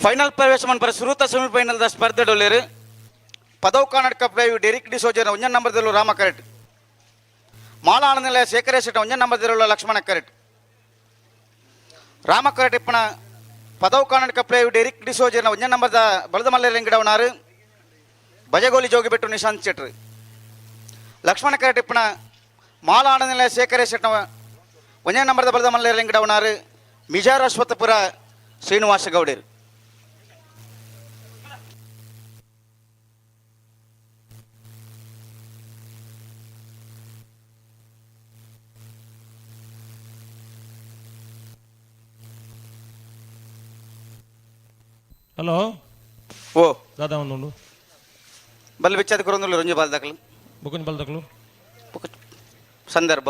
ಫೈನಲ್ ಪ್ರವೇಶ ಮನ್ಪರ ಸುರುತ ಸೆಮಿಫೈನಲ್ the ಸ್ಪರ್ಧೆ ಡೊಲ್ಲೇರು ಪದವ್ ಕರ್ನಾಟಕ ಪ್ಲೇಯು ಡೆರಿಕ್ ಡಿಸೋಜನ ಒಂಜನ್ ನಂಬರ್ದಲ್ಲೂ ರಾಮ ಕರೆಟ್, ಮಾಳ ಆನಂದನಿಲಯ ಶೇಖರೇಶ್ ಒಂಜನ್ ನಂಬರ್ದಲ್ಲೂ ಲಕ್ಷ್ಮಣ ಕರೆಟ್. ರಾಮ ಕರೆಟ್ ಇಪ್ಪಣ ಪದವ್ ಕರ್ನಾಟಕ ಪ್ಲೇಯು ಡೆರಿಕ್ ಡಿಸೋಜನ ಒಂಜನ್ ನಂಬರ್ದ ಬಲದ ಮಲ್ಲೆರಂಗಿಡವನಾರು ಬಜಗೋಲಿ ಜೋಗಿಬೆಟ್ಟು ನಿಶಾಂತ್ ಶೆಟ್ರು. ಲಕ್ಷ್ಮಣ ಕರೆಟ್ ಇಪ್ಪಣ ಮಾಳ ಆನಂದನಿಲಯ ಶೇಖರೇಶ್ ಒಂಜನ್ ನಂಬರ್ದ ಬಲದ ಮಲ್ಲೆರಂಗಿಡವನಾರು ಮಿಜಾರ್ ಅಶ್ವತ್ಥಪುರ ಶ್ರೀನಿವಾಸ ಗೌಡರು. ಹಲೋ. ಓ. ದಾದಾ ಒಂದುಂಡು. ಬಲ್ ಬಿಚ್ಚದ ಕೊರೊಂದುಲ್ಲ ರಂಜು ಬಾಲ್ದಕ್ಲು. ಬೊಕೊಂಜಿ ಬಾಲ್ದಕ್ಲು. ಸಂದರ್ಭ.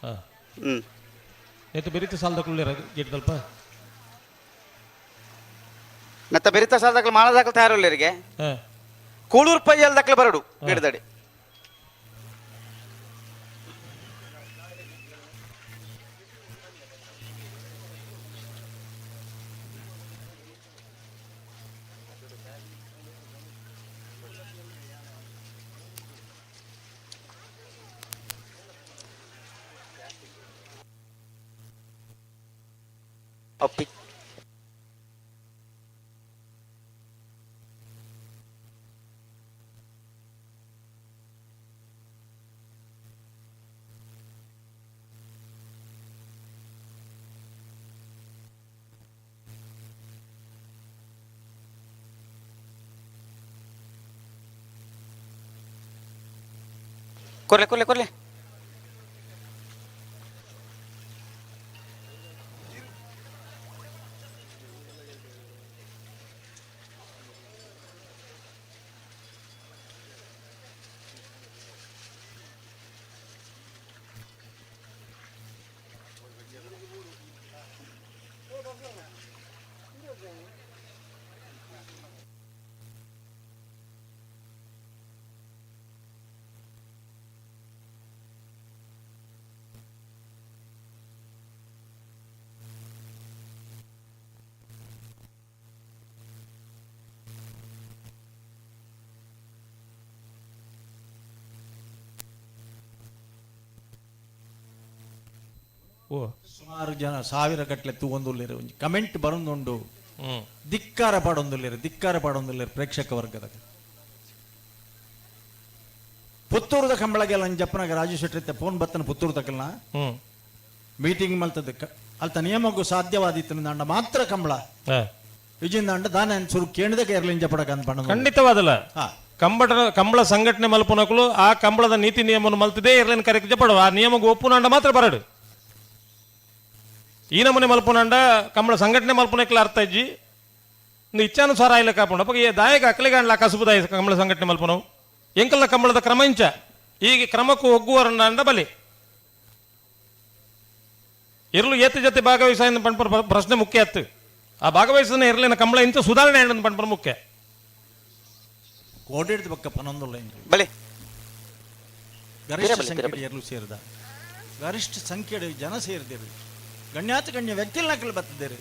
ಹಾಂ. ಏತು ಬೆರಿತ ಸಾಲದಕ್ಲು ಗೇಟ್ ದಲ್ಪ. ನತ್ತ ಬೆರಿತ ಸಾಲದಕ್ಲು ಮಾಳದಾಕಲು ತಯಾರುಳ್ಳರಿಗೆ. ಕೂಳೂರು ಪೈಯಲ್ ದಕ್ಲು ಬರಡು ಗಿಡದಡಿ. ಅಪ್ಪಿ ಕೊರ್ಲೆ ಕೊರ್ಲೆ ಕೊರ್ಲೆ. ಓ. ಸುಮಾರು ಜನ ಸಾವಿರ ಗಟ್ಟಲೆ ತೂವೊಂದುಲ್ಲೇರು ಒಂಜಿ ಕಮೆಂಟ್ ಬರೊಂದುಂಡು. ಧಿಕ್ಕಾರ ಪಾಡೊಂದುಲ್ಲೇರು, ಧಿಕ್ಕಾರ ಪಾಡೊಂದುಲ್ಲೇರು ಪ್ರೇಕ್ಷಕ ವರ್ಗದ. ಪುತ್ತೂರುದ ಕಂಬಳಗೆಲ್ಲ ಜಪ್ಪನಾಗ ರಾಜು ಶೆಟ್ಟಿ ಫೋನ್ ಬತ್ತನ ಪುತ್ತೂರು ತಕಲ್ನ ಮೀಟಿಂಗ್ ಮಲ್ತದ ಅಲ್ತ ನಿಯಮಕ್ಕೂ ಸಾಧ್ಯವಾದಿತ್ತು ದಂಡ ಮಾತ್ರ ಕಂಬಳ ವಿಜಿಂದ ದಾನ ಸುರು ಕೇಳಿದ ಕೇರಳಿಂಜ ಪಡಕ ಅಂತ ಪಂಡ. ಖಂಡಿತವಾದಲ್ಲ. ಕಂಬಳ ಸಂಘಟನೆ ಮಲ್ಪನಕಲು ಆ ಕಂಬಳದ ನೀತಿ ನಿಯಮವನ್ನು ಮಲ್ತದೇ ಇರ್ಲಿನ ಕರೆಕ್ಟ್ ಜಪಡು ಆ ನಿಯಮಕ್ಕೆ ಒಪ್ಪುನಂಡ ಮಾತ್ರ ಬರಡು. ಈ ನಮೂನೆ ಮಲ್ಪುನಂಡ ಕಂಬಳ ಸಂಘಟನೆ ಮಲ್ಪನಕ್ಲ ಅರ್ಥ ಇಜ್ಜಿ ಇಚ್ಛಾನುಸಾರ ಆಯ್ಲ ಕಾಪುಂಡು. ಅಪ್ಪ ಈ ದಾಯಕ ಅಕ್ಲಿಗಾಂಡ್ಲ ಕಸುಬುದಾಯ ಕಂಬಳ ಸಂಘಟನೆ ಮಲ್ಪನವು ಎಂಕಲ್ಲ ಕಂಬಳದ ಕ್ರಮ ಇಂಚ ಈಗ ಕ್ರಮಕ್ಕೂ ಒಗ್ಗುವರಂಡ ಬಲಿ ಇರ್ಲು ಏತ ಜೊತೆ ಭಾಗವಹಿಸ ಪಂಪರ ಪ್ರಶ್ನೆ ಮುಖ್ಯ ಅತ್ತು. ಆ ಭಾಗವಹಿಸನ ಇರ್ಲಿನ ಕಂಬಳ ಇಂಚ ಸುಧಾರಣೆ ಪಂಪರ ಮುಖ್ಯ. ಕೋಡಿಡ್ದ ಪಕ್ಕ ಪನೊಂದುಲ್ಲ ಬಲಿ ಗರಿಷ್ಠ ಸಂಖ್ಯೆ ಎರ್ಲು ಸೇರಿದ ಗರಿಷ್ಠ ಸಂಖ್ಯೆ ಜನ ಸೇರಿದಿರು ಗಣ್ಯಾತ ಗಣ್ಯ ವ್ಯಕ್ತಿಲ್ ನಕಲು ಬತ್ತಿದ್ದೇರು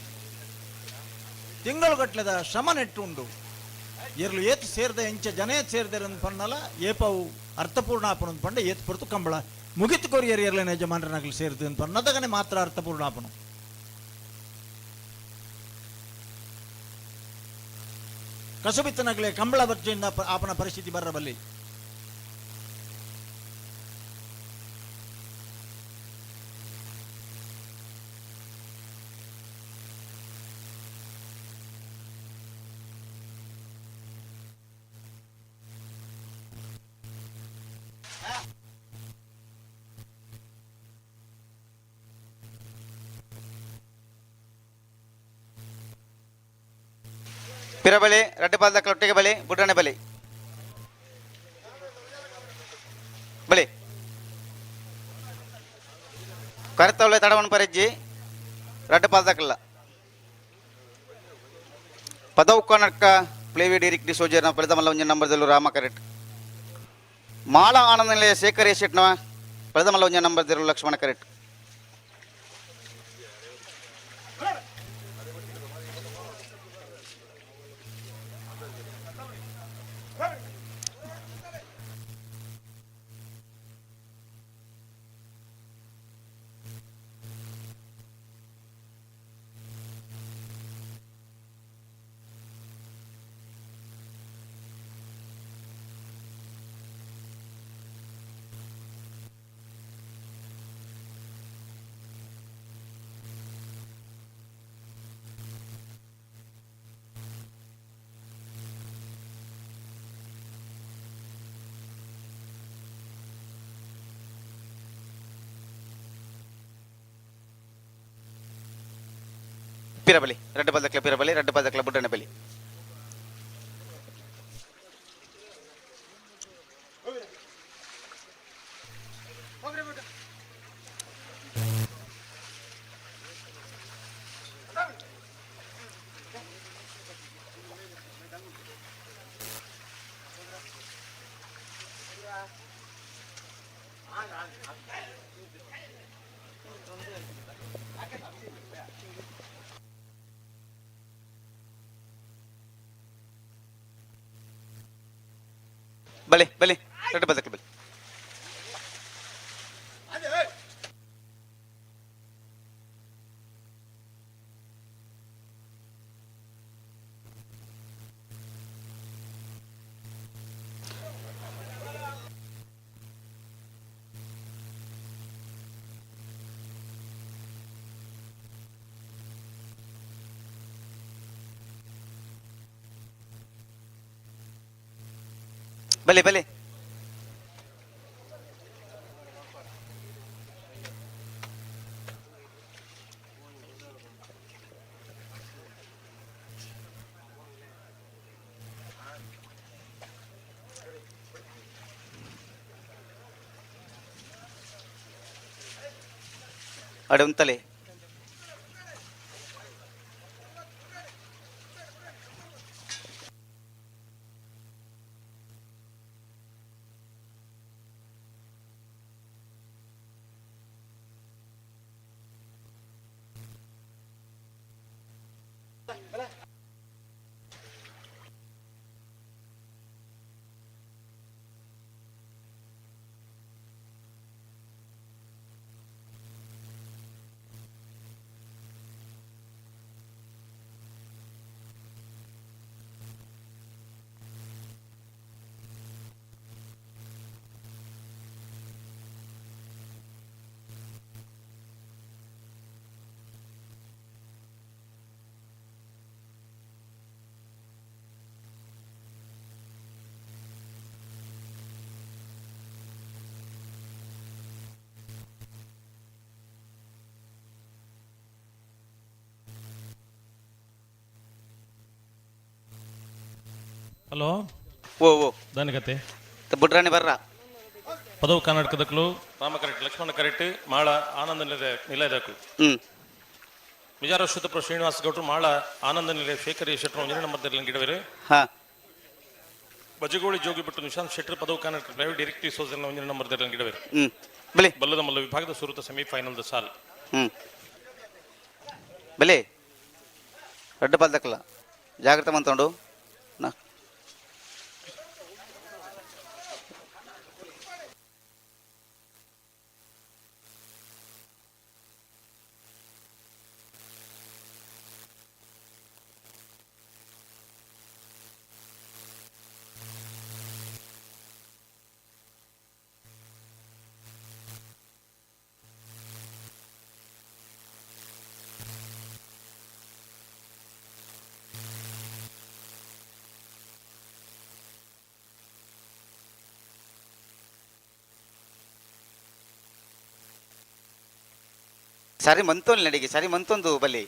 ತಿಂಗಳು ಗಟ್ಟಲೆದ ಶ್ರಮ ನೆಟ್ಟು ಉಂಡು ಎರ್ಲು ಏತ್ ಸೇರಿದ ಎಂಚ ಜನ ಏತ್ ಸೇರಿದಾರೆ ಅಂದ್ ಪಣ್ಣಲ ಏಪವು ಅರ್ಥಪೂರ್ಣ ಆಪನು ಅಂದ್ ಪಂಡ ಏತ್ ಪೊರ್ತು ಕಂಬಳ ಮುಗಿತು ಕೊರಿಯರ್ ಎರ್ಲಿನ ಯಜಮಾನರ ನಕಲು ಸೇರಿದು ಅಂತ ಪನ್ನದಗನೆ ಮಾತ್ರ ಅರ್ಥಪೂರ್ಣ ಆಪನು. ಕಸುಬಿತ್ತನಗಲೇ ಕಂಬಳ ಬರ್ಜಿಂದ ಆಪನ ಪರಿಸ್ಥಿತಿ ಬರಬಲ್ಲಿ. ಪಿರಬಲಿ ರಡ್ಡು ಪಾಲ್ದ ಒಟ್ಟಿಗೆ ಬಲಿ ಬುಡ್ರನೆ ಬಲಿ. ಕರೆತವಳೆ ತಡವನ್ ಪರೆಜ್ಜಿ ರಡ್ಡ ಪಾಲ್ದಕಲ್ಲ ಪದವು ಕರ್ನಾಟಕ ಪ್ಲೇವಿ ಡಿರಿಕ್ ಡಿಸೋಜರ್ನ ಪ್ರಥಮ ಒಂಜಿ ನಂಬರ್ದಲ್ಲೂ ರಾಮ ಕರೆಟ್. ಮಾಳ ಆನಂದ ನಿಲಯ ಶೇಖರ್ ಶೆಟ್ನ ಪ್ರಥಮ ಒಂಜಿ ನಂಬರ್ ದಿರು ಲಕ್ಷ್ಮಣ ಕರೆಟ್. ಪಿರಬಲಿ ರಡ್ಡ ಪದಕ್ಲ ಪಿರಬಲಿ ರಡ್ಡ ಪದಕ್ಲ ಬುಡ್ಡನ ಬಲಿ. ಬಲೆ ಬಲೆ ರಡ್ಡ ಪದಕ್ಲ ಬಲೆ. ಬಲೆ ಬಲೆ. ಅಡೆ ಉಂತಲೆ. ಹಲೋ. ಓ ಓ. ದಾನಕತೆ. ಬುಡ್ರಾಣಿ ಬರ್ರ. ಪದವು ಕರ್ನಾಟಕದಕ್ಲು ರಾಮ ಕರೆಕ್ಟ್ ಲಕ್ಷ್ಮಣ ಕರೆಕ್ಟ್ ಮಾಳ ಆನಂದ ನಿಲಯ ನಿಲಯದಕ್ಲು. ಮಿಜಾರ ಶುದ್ಧಪ್ರ ಶ್ರೀನಿವಾಸ ಗೌಡ್ರು ಮಾಳ ಆನಂದ ನಿಲಯ ಶೇಖರಿ ಶೆಟ್ಟರು ಒಂಜನೇ ನಂಬರ್ ಗಿಡವೇರು. ಬಜಗೋಳಿ ಜೋಗಿಬಿಟ್ಟು ನಿಶಾಂತ್ ಶೆಟ್ಟರ್ ಪದವು ಕರ್ನಾಟಕ ಪ್ರೈವೇಟ್ ಡೈರೆಕ್ಟಿವ್ ಸೋಜರ್ನ ಒಂಜನೇ ನಂಬರ್ ಗಿಡವೇರು. ಬಲೆ. ಬಲ್ಲದ ಮಲ್ಲ ವಿಭಾಗದ ಸುರುತ ಸೆಮಿಫೈನಲ್ the ಸಾಲ್. ಬಲೆ ರಡ್ಡ ಪಾಲ್ದಕ್ಕಲ್ಲ ಜಾಗ್ರತೆ ಮಂತೊಂಡು ನಾ. ಸರಿ ಮಂತೊಂದು ನಡಿಗೆ ಸರಿ ಮಂತೊಂದು ಬಲಿ.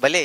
ಬಲೆ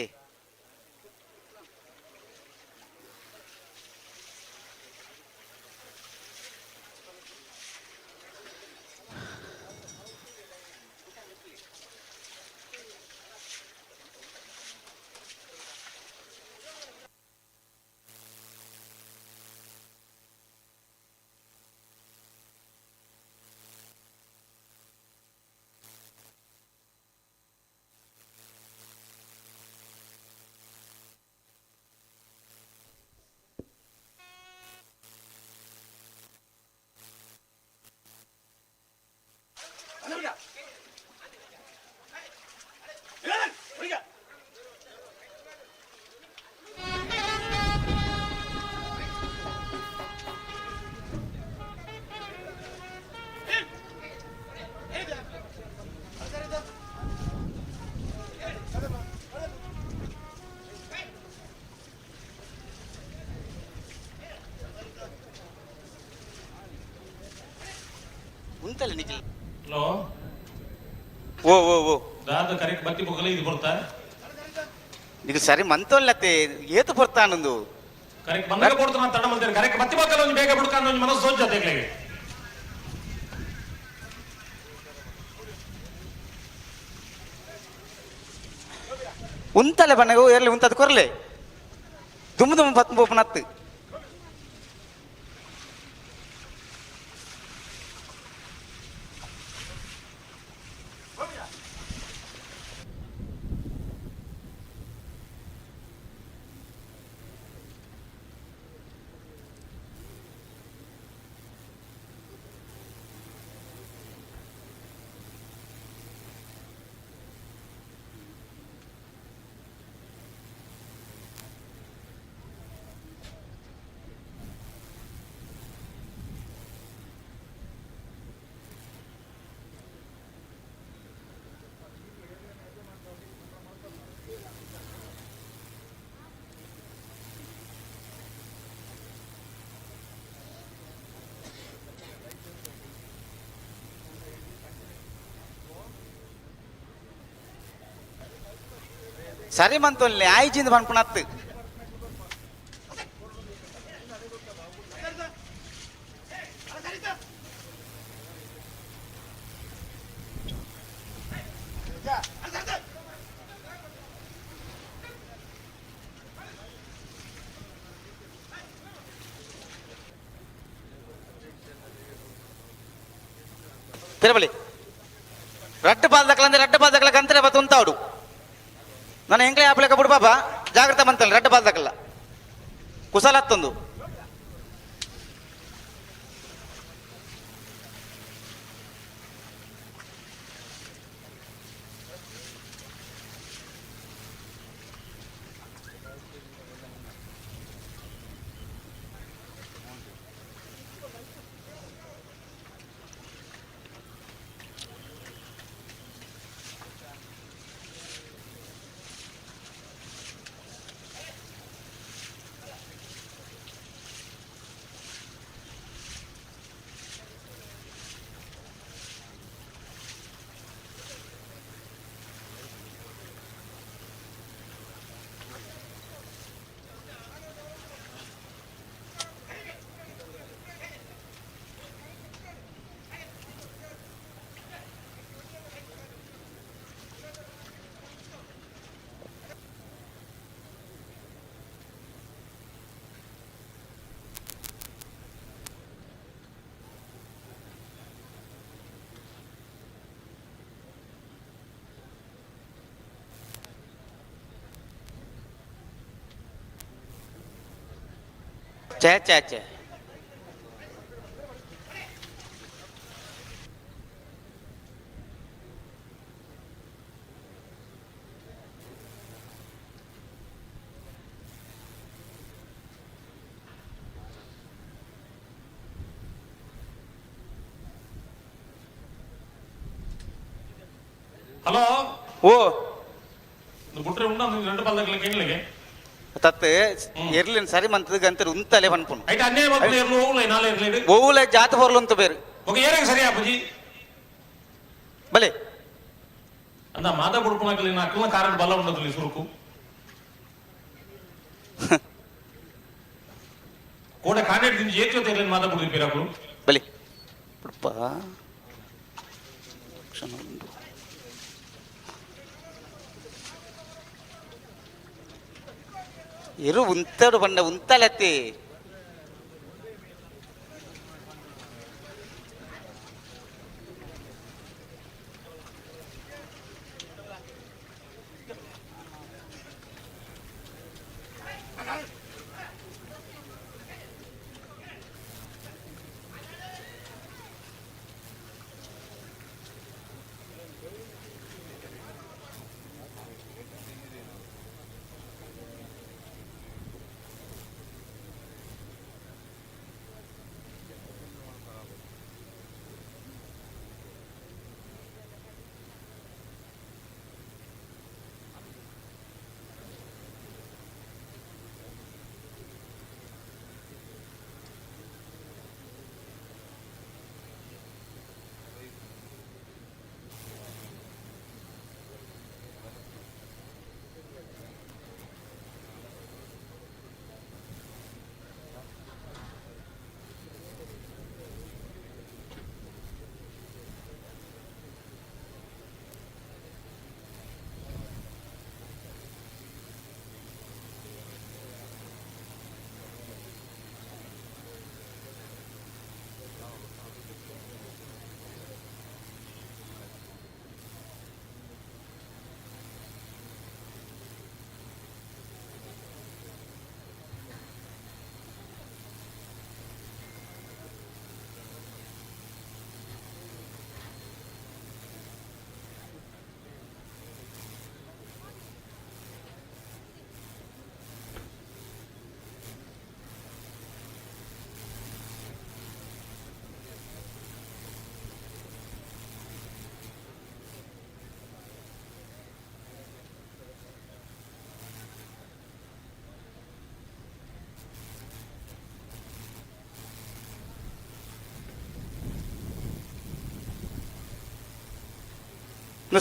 ಉಂತಲ್ಲ ನಿಖಿಲ್. ಹಲೋ. ಓ ಓ ಓ ದಾದ ಕರೆಕ್ಟ್ ಬತ್ತಿ ಬೊಗಲ ಇದು ಬರ್ತಾ. ನಿಖಿಲ್ ಸರಿ ಮಂತೋಲ್ಲತ್ತೆ ಏತು ಬರ್ತಾನಂದು. ಕರೆಕ್ಟ್ ಬಂದಾಗ ಕೊಡ್ತಾನ ತಡ ಮಂತೇನೆ ಕರೆಕ್ಟ್ ಬತ್ತಿ ಬೊಕ್ಕಲ ಒಂಜಿ ಬೇಗ ಬಿಡ್ಕಾಂದು ಒಂಜಿ ಮನಸ್ಸು ಸೋಜ್ ಜೊತೆಗೆ. ಉಂತಲೆ ಬಣ್ಣಗ ಎರ್ಲಿ ಉಂತದ ಕೊರ್ಲೆ ದುಮ್ ದುಮ್ ಬತ್ ಬೋಪನತ್ತು. ಸರಿ ಮಂತೊಲ್ಲೆ ಆಯ್ಜಿಂದ ಪನ್ಪುನತ್ತು. ತಿರುಬಲಿ ರಡ್ಡು ಪಾಲ್ದಕ್ಕಲ ಅಂದ್ರೆ ರಡ್ಡು ಪಾಲ್ದಕ್ಕಲ ಕಂತರೆ ಬತ್ತು ಉಂತಾವಡು. ನಾನು ಎಂಕ್ಲೆ ಆಪಲೆಕ ಬಿಡು ಪಾಪ ಜಾಗ್ರತೆ ಮಂತಲ್ಲ ರಡ್ಡು ಪಾಲ್ದಕ್ಕಲ್ಲ ಕುಸಲತ್ತೊಂದು. ಛೇ ಛೇ ಛೇ. ಹಲೋ. ಓ ಬಿಟ್ರೆ ಉಂಡ రెండు ಪಲ್ದಕ್ಲೆ ಕೆಂಗ್ಲಿಗೆ ತತ್ ಎರ್ಲಿನ್ ಸರಿ ಮಂತದ ಗಂತರ್ ಉಂತಲೆ ಪನ್ಪುನು. ಐಟ್ ಅನ್ಯಾಯ ಮಲ್ಪುನ ಎರ್ಲು ಓವುಲ ನಾಲೆ ಎರ್ಲೇಡು ಓವುಲ ಜಾತ ಹೊರ್ಲು ಅಂತ ಬೇರು. ఒక ಏರಾಗ ಸರಿ ಅಪ್ಪಜಿ. ಬಲೆ ಅಂದ ಮಾದ ಬುಡ್ಪುನಕ್ಲೆ ಅಕ್ಕಲ್ನ ಕಾರಣ ಬಲ ಉಂಡದಲ್ಲಿ ಸುರುಕು. ಕೋಡೆ ಕಾಂಡೇಟ್ ದಿಂಜಿ ಏತ್ ಜೊತೆ ಇರ್ಲಿನ ಮಾತಾ ಬಿಡ್ದು ಪಿರಾಕುಲು ಬಲಿ ಪುಡ್ಪ ಕ್ಷಣ ಉಂಡು. ಇರು ಉಂತಡು ಬಂಡ ಉಂತಲತ್ತಿ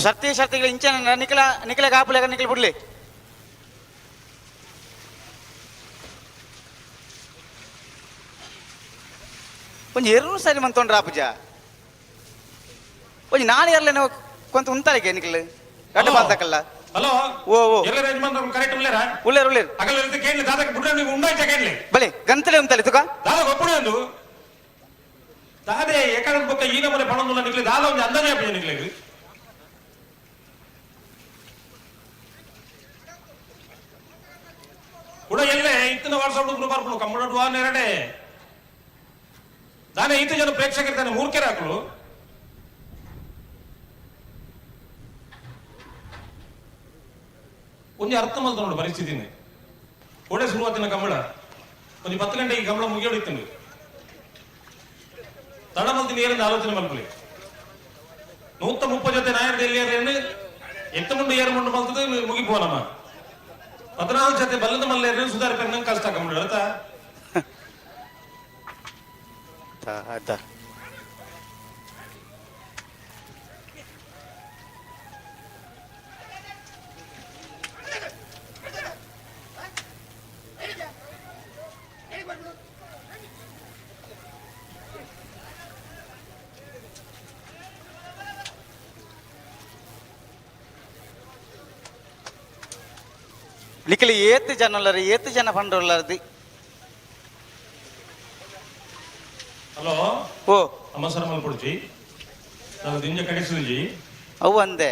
ಸರ್ತಿ ಸರ್ತಿಗಳು ಇಂಚ ನಿಖಲ ನಿಖಲ ಕಾಪುಲೆಗ ನಿಖಲ್ ಬಿಡ್ಲಿ ಒಂಜಿ ಎರಡು ಸರಿ ಮಂತೊಂಡ್ರ ಪೂಜ ಒಂಜಿ ನಾಳೆ ಇರಲೇನೋ ಕೊಂತ ಉಂತಾಳಿಗೆ ನಿಖಲ್ ಗಡ್ಡ ಬಾಲ್ತಕಲ್ಲ. ಹಲೋ, ಓ ಓ ಎಲ್ಲ ಯಜಮಾನ್ರು ಕರೆಕ್ಟ್ ಉಳ್ಳೇರಾ? ಉಳ್ಳೇರು ಉಳ್ಳೇರು. ಅಗಲ ಇರುತ್ತೆ ಕೇಳಿ ದಾದಾಗೆ ಬಿಡ್ರೆ ನೀವು ಉಂಡಾಯ್ತ ಕೇಳಲಿ. ಬಲೆ ಗಂತಲೆ ಉಂತಲೆ ತುಕ ದಾದ ಒಪ್ಪುಣೆ ಒಂದು ದಾದೆ ಏಕಾದ ಬೊಕ್ಕ ಈ ನಮೂನೆ ಪಣೊಂದುಲ್ಲ ನಿಕ್ಲೆ ದಾದ ಒಂದು ಅಂದಾಜೆ ಆಪುಜಿ ನಿಕ್ಲೆಗ್. ಕೂಡ ಎಲ್ಲೆ ಇತ್ತಿನ ವರ್ಷ ಹುಡುಗರು ಬರ್ಪುಂಡು ಕಮ್ಮಡ ಎರಡೆ ದಾನೆ ಈತ ಜನ ಪ್ರೇಕ್ಷಕರು ತಾನೆ ಮೂರ್ಖರ ಹಾಕಲು. ಒಂಜಿ ಅರ್ಥ ಮಲ್ತ ನೋಡು ಪರಿಸ್ಥಿತಿನೇ. ಒಡೆ ಶುರುವಾತಿನ ಕಂಬಳ ಒಂಜಿ 10 ಗಂಟೆಗೆ ಕಂಬಳ ಮುಗಿಯೋಡಿತ್ತು. ತಡ ಮಲ್ತಿನ ಏರಿಂದ ಆಲೋಚನೆ ಮಲ್ಪಲಿ. 130 ಜೊತೆ ನಾಯರ್ದ ಎಲ್ಲಿ ಎತ್ತ ಮುಂಡು ಏರು ಮುಂಡು ಮಲ್ತದ ಮುಗಿಪೋನಮ್ಮ. 14 ಜೊತೆ ಬಲ್ಲದ ಮಲ್ಲೇರು ಸುಧಾರಿ ಪೆನ್ನ ಕಷ್ಟ ಕಂಬಳ ಅರ್ಥ. ಅದ ನಿಖಲಿ ಏತ್ ಜನ ಉಲ್ಲರು ಏತ್ ಜನ ಪಂಡ್ರ ಉಲ್ಲರ್ದಿ. ಹಲೋ, ಓ ಅಮ್ಮ ಸರ ಮಲ್ಪೊಡ್ಚಿ ನಾನು ದಿಂಜ ಕಡಿಸುಜಿ ಅವು ಅಂದೆ.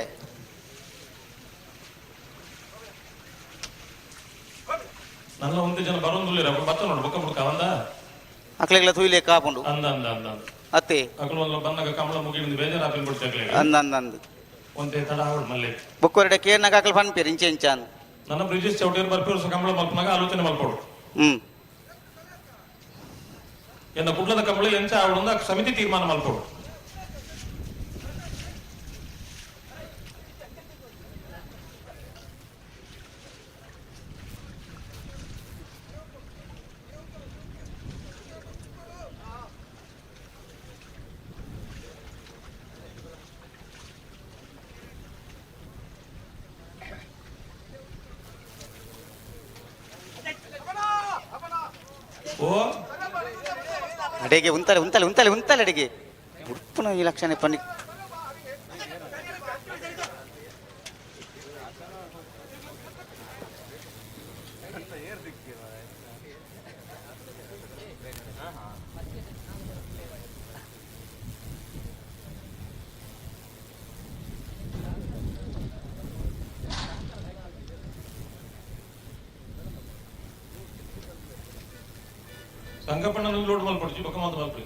ನನ್ನ ಒಂದು ಜನ ಬರೋಂದುಲ್ಲ ಬತ್ತ ನೋಡು ಬೊಕ್ಕ ಬುಡ್ಕ ಅಂದ ಅಕ್ಲೆಗ್ಲ ತೂಯ್ಲೆ ಕಾಪುಂಡು ಅಂದ ಅಂದ ಅಂದ ಅಂದ ಅತ್ತೆ ಅಕಲು ಒಂದು ಬಂದಾಗ ಕಮಲ ಮುಗಿಲಿಂದ ಬೇಜಾರು ಬಿಡ್ತೆ ಅಕ್ಲೆಗ್ ಅಂದ ಅಂದ ಅಂದ ಒಂದೇ ತಡ ಆವಡು ಮಲ್ಲೆ ಬೊಕ್ಕೊರಡೆ ಕೇರ್ನಾಗ ಅಕ್ಲು ಪನ್ಪೇರು ಇಂಚೆ ಇಂಚ ಅಂದ್. ನನ್ನ ಬ್ರಿಜೇಶ್ ಚೌಟೇರ್ ಬರ್ಪೇರು ವರ್ಷ ಕಂಬಳ ಮಲ್ಪನಾಗ ಆಲೋಚನೆ ಮಲ್ಪೋಡು. ಎನ್ನ ಕುಡ್ಲದ ಕಂಬಳ ಎಂಚ ಆವಡುಂದ ಸಮಿತಿ ತೀರ್ಮಾನ ಮಲ್ಪೋಡು. ಓ ಅಡೆಗೆ ಉಂತಲೆ ಉಂತಲೆ ಉಂತಲೆ ಉಂತಲೆ ಅಡಿಗೆ ಉಡುಪುನ ಈ ಲಕ್ಷಣ ಪನ್ನಿ. ಸಂಗಪ್ಪಣ್ಣ ಲೋಡ್ ಮಲ್ಪೊಡ್ಚಿ ಬೊಕ್ಕ ಮಾತ ಮಲ್ಪಡಿ.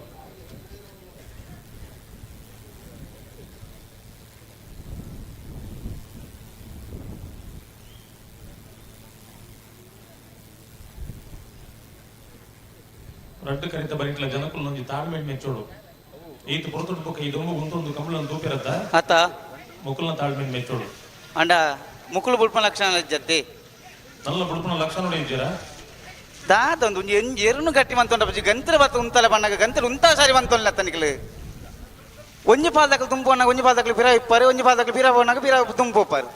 ರಡ್ಡು ಕರಿತ ಬರಿಟ್ಲ ಜನಕುಲ್ ಒಂಜಿ ತಾಳ್ಮೆಡ್ ಮೆಚ್ಚೋಡು. ಈತ ಪೊರ್ತುಡು ಬೊಕ್ಕ ಈ ದೊಂಬು ಗುಂತೊಂದು ಕಂಬಳನ್ ತೂಪಿರತ್ತ. ಆತ. ಮುಕುಲ್ನ ತಾಳ್ಮೆಡ್ ಮೆಚ್ಚೋಡು. ಅಂಡ ಮುಕುಲು ಬುಡ್ಪನ ಲಕ್ಷಣ ಜತ್ತಿ. ನಲ್ಲ ಬುಡ್ಪನ ಲಕ್ಷಣ ನೋಡಿ ಇದ್ದೀರಾ? ದಾದ ಒಂದು ಒಂಜಿ ಎಂಜಿ ಎರುನು ಗಟ್ಟಿ ಮಂತೊಂಡ ಬಜ್ಜಿ ಗಂತ್ರ ಬತ್ತ ಉಂತಲೆ ಬಣ್ಣಗ ಗಂತ್ರ ಉಂತ ಸಾರಿ ಮಂತೊಲ್ಲ ತನಿಕಲು. ಒಂಜಿ ಪಾದಕಲು ತುಂಬು ಅನ್ನಾಗ ಒಂಜಿ ಪಾದಕಲು ಪಿರ ಇಪ್ಪಾರು, ಒಂಜಿ ಪಾದಕಲು ಪಿರ ಹೋನಾಗ ಪಿರ ತುಂಬು ಹೋಪಾರು.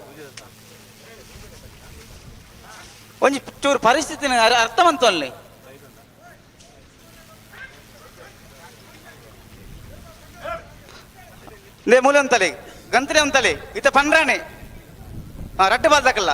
ಒಂಜಿ ಚೂರು ಪರಿಸ್ಥಿತಿನ ಅರ್ಥ ಮಂತೊಲ್ಲೆ. ಲೇ ಮೂಲೆ ಉಂತಲೆ ಗಂತ್ರೆ ಉಂತಲೆ ಇತ್ತ ಪಂಡ್ರಾಣೆ ಹಾ ರಡ್ಡು ಪಾದಕಲ್ಲ.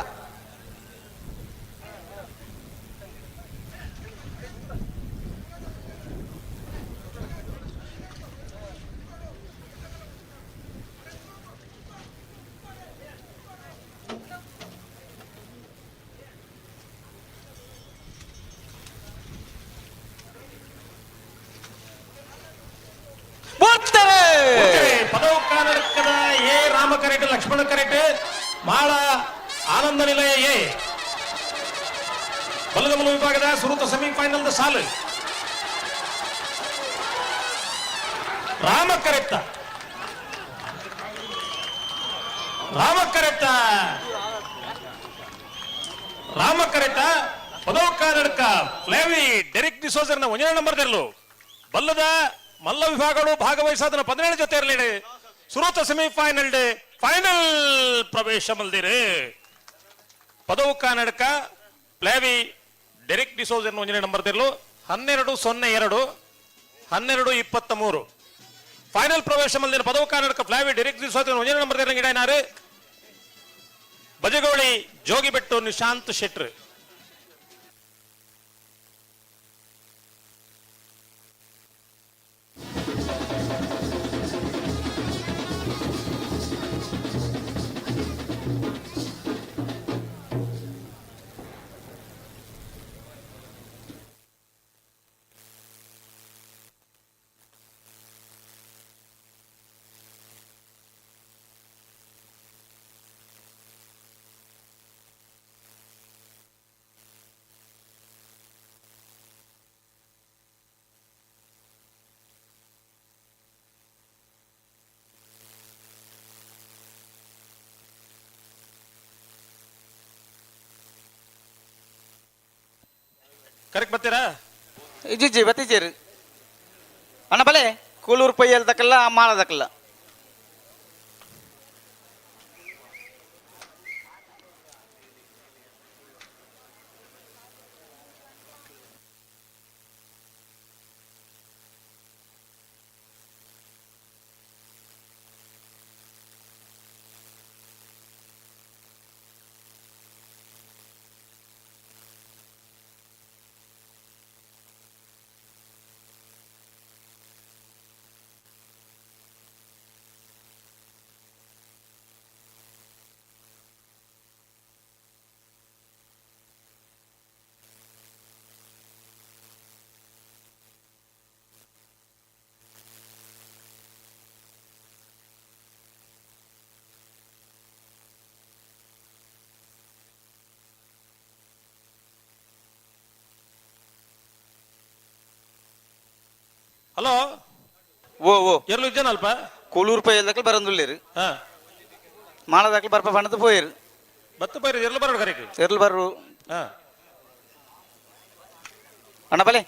ಪದವು ಎ ರಾಮ ಕರೆಟ್ ಲಕ್ಷ್ಮಣ ಕರೆಟ್ ಮಾಳ ಆನಂದ ನಿಲಯ ಎ ಬಲಗಮಲ ವಿಭಾಗದ ಸುರುತ ಸೆಮಿಫೈನಲ್ the ಸಾಲು. ರಾಮ ಕರೆತ್ತ ರಾಮ ಕರೆತ್ತ ರಾಮ ಕರೆತ್ತ ಪದವು ಕನ್ನಡಕ ಫ್ಲೇವಿ ಡೆರಿಕ್ ಡಿಸೋಜರ್ನ ಒಂದನೇ ನಂಬರ್ ತೆರಲು ಬಲ್ಲದ ಮಲ್ಲ ವಿಭಾಗಗಳು ಭಾಗವಹಿಸಾದನ 17 ಜೊತೆ ಇರಲಿ ಸುರತ ಸೆಮಿಫೈನಲ್ ಡೇ ಫೈನಲ್ ಪ್ರವೇಶ ಮಲ್ದಿರು. ಪದವು ಕನ್ನಡಕ ಪ್ಲೇವಿ ಡೆರಿಕ್ ಡಿಸೋಜರ್ನ ಒಂದನೇ ನಂಬರ್ ತೆರಲು 12-02 12-23 ಫೈನಲ್ ಪ್ರವೇಶ ಮಲ್ದಿನ ಪದವು ಕನ್ನಡಕ ಫ್ಲಾವಿ ಡೆರಿಕ್ ಡಿಸೋಜರ್ ಒಂದನೇ ನಂಬರ್ ತೆರಲು ಗಿಡನಾರು ಬಜಗೋಳಿ ಜೋಗಿಬೆಟ್ಟು ನಿಶಾಂತ್ ಶೆಟ್ರ್. ಕರೆಕ್ಟ್ ಬರ್ತೀರಾ? ಇಜ್ಜಿ ಬತ್ತಿಜೇರು ಅಣ್ಣ ಬಲೆ ಕೂಲೂರು ಪೈಯಲ್ ದಕ್ಕಲ್ಲ ಮಾಳ ದಕ್ಕಲ್ಲ. ಹಲೋ. ಓ ಓ. ಎರ್ಲು ಇದ್ದೇನ ಅಲ್ಪ? ಕೂಲೂರು ಪೈಯಲ್ ದಕ್ಕಲ್ ಬರಂದುಲ್ಲೇರು. ಹಾ. ಮಾಳ ದಕ್ಕಲ್ ಬರ್ಪ ಬಣ್ಣದ ಪೋಯರು. ಬತ್ತು ಪೈರು ಎರ್ಲು ಬರೋಡು ಕರೆಕ್. ಎರ್ಲು ಬರು. ಹಾ. ಅಣ್ಣ ಬಲೆ.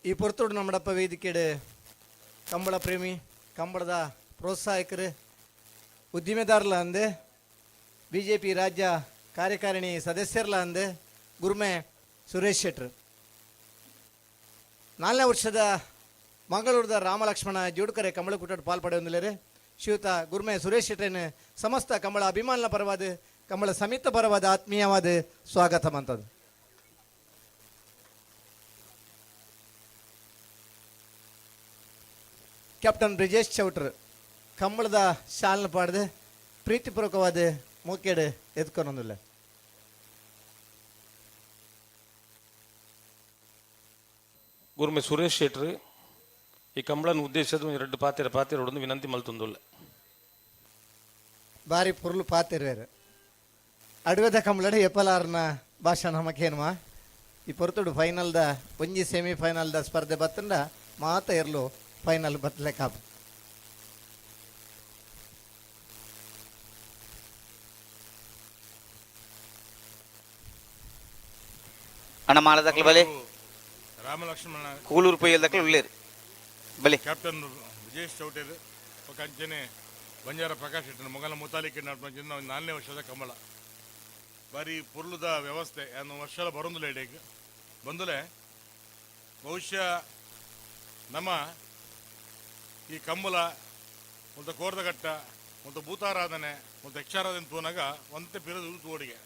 ಈ ಪೊರ್ತುಡು ನಮ್ಮಡಪ್ಪ ವೇದಿಕೆಡು ಕಂಬಳ ಪ್ರೇಮಿ, ಕಂಬಳದ ಪ್ರೋತ್ಸಾಹಕರು, ಉದ್ದಿಮೆದಾರಲ ಅಂದು, ಬಿ ಜೆ ಪಿ ರಾಜ್ಯ ಕಾರ್ಯಕಾರಿಣಿ ಸದಸ್ಯರ್ಲ ಅಂದು ಗುರುಮೆ ಸುರೇಶ್ ಶೆಟ್ರು. 4ನೇ ವರ್ಷದ ಮಂಗಳೂರದ ರಾಮಲಕ್ಷ್ಮಣ ಜೋಡುಕರೆ ಕಂಬಳಕೂಟಡ್ ಪಾಲ್ಪಡೆಯೊಂದಿಲ್ಲರು ಶ್ರೀಯುತ ಗುರುಮೆ ಸುರೇಶ್ ಶೆಟ್ಟರನ್ನು ಸಮಸ್ತ ಕಂಬಳ ಅಭಿಮಾನನ ಪರವಾದ, ಕಂಬಳ ಸಮಿತ ಪರವಾದ ಆತ್ಮೀಯವಾದ ಸ್ವಾಗತ ಮಂತದ್ದು. ಕ್ಯಾಪ್ಟನ್ ಬ್ರಿಜೇಶ್ ಚೌಟ್ರ್ ಕಂಬಳದ ಶಾಲನ ಪಾಡ್ದು ಪ್ರೀತಿಪೂರ್ವಕವಾದ ಮೂಕೇಡು ಎದ್ಕೊನೊಂದಿಲ್ಲ. ಗುರುಮೆ ಸುರೇಶ್ ಶೆಟ್ರು ಈ ಕಂಬಳನ ಉದ್ದೇಶದ ಒಂದು ಎರಡು ಪಾತಿರ ಪಾತಿರ ಹೊಡೆದು ವಿನಂತಿ ಮಲ್ತೊಂದುಲ್ಲ. ಬಾರಿ ಪುರ್ಲು ಪಾತಿರ್ವೇರು ಅಡುವೆದ ಕಂಬಳಡ ಎಪ್ಪಲಾರ್ನ ಭಾಷಣ ನಮಕೇನುವ ಈ ಪೊರ್ತುಡು ಫೈನಲ್ದ ಒಂಜಿ ಸೆಮಿ ಫೈನಲ್ದ ಸ್ಪರ್ಧೆ ಬತ್ತಂಡ ಮಾತ ಇರ್ಲು ಫೈನಲ್ ಬತ್ತಲೆ ಕಾಪು. ಅಣ್ಣ ಮಾಲದಕ್ಲು ಬಲೆ ರಾಮಲಕ್ಷ್ಮಣ ಕೂಲೂರು ಪೊಯ್ಯಲ್ದಕ್ಲು ಉಳ್ಳೇರು ಬಲೆ ಕ್ಯಾಪ್ಟನ್ ವಿಜೇಶ್ ಚೌಟೇರು ఒక ಅಂಚನೆ ಬಂಜಾರ ಪ್ರಕಾಶ್ ಶೆಟ್ಟನ ಮೊಗಲ ಮುತಾಲಿಕೆ ನಡ್ಪಂಚಿನ 4ನೇ ವರ್ಷದ ಕಂಬಳ ಬಾರಿ ಪೊರ್ಲುದ ವ್ಯವಸ್ಥೆ ಅನ್ನು ವರ್ಷಲ ಬರೊಂದುಲೆ ಇಡೀಗ ಬಂದುಲೆ. ಬಹುಶಃ ನಮ್ಮ ಈ ಕಂಬಳ ಮತ್ತು ಕೋರ್ದಘಟ್ಟ ಮತ್ತು ಭೂತಾರಾಧನೆ ಮತ್ತು ಯಕ್ಷಾರಾಧನೆ ತೂನಾಗ ಒಂತೆ ಪಿರದು ತೋಡಿಗೆ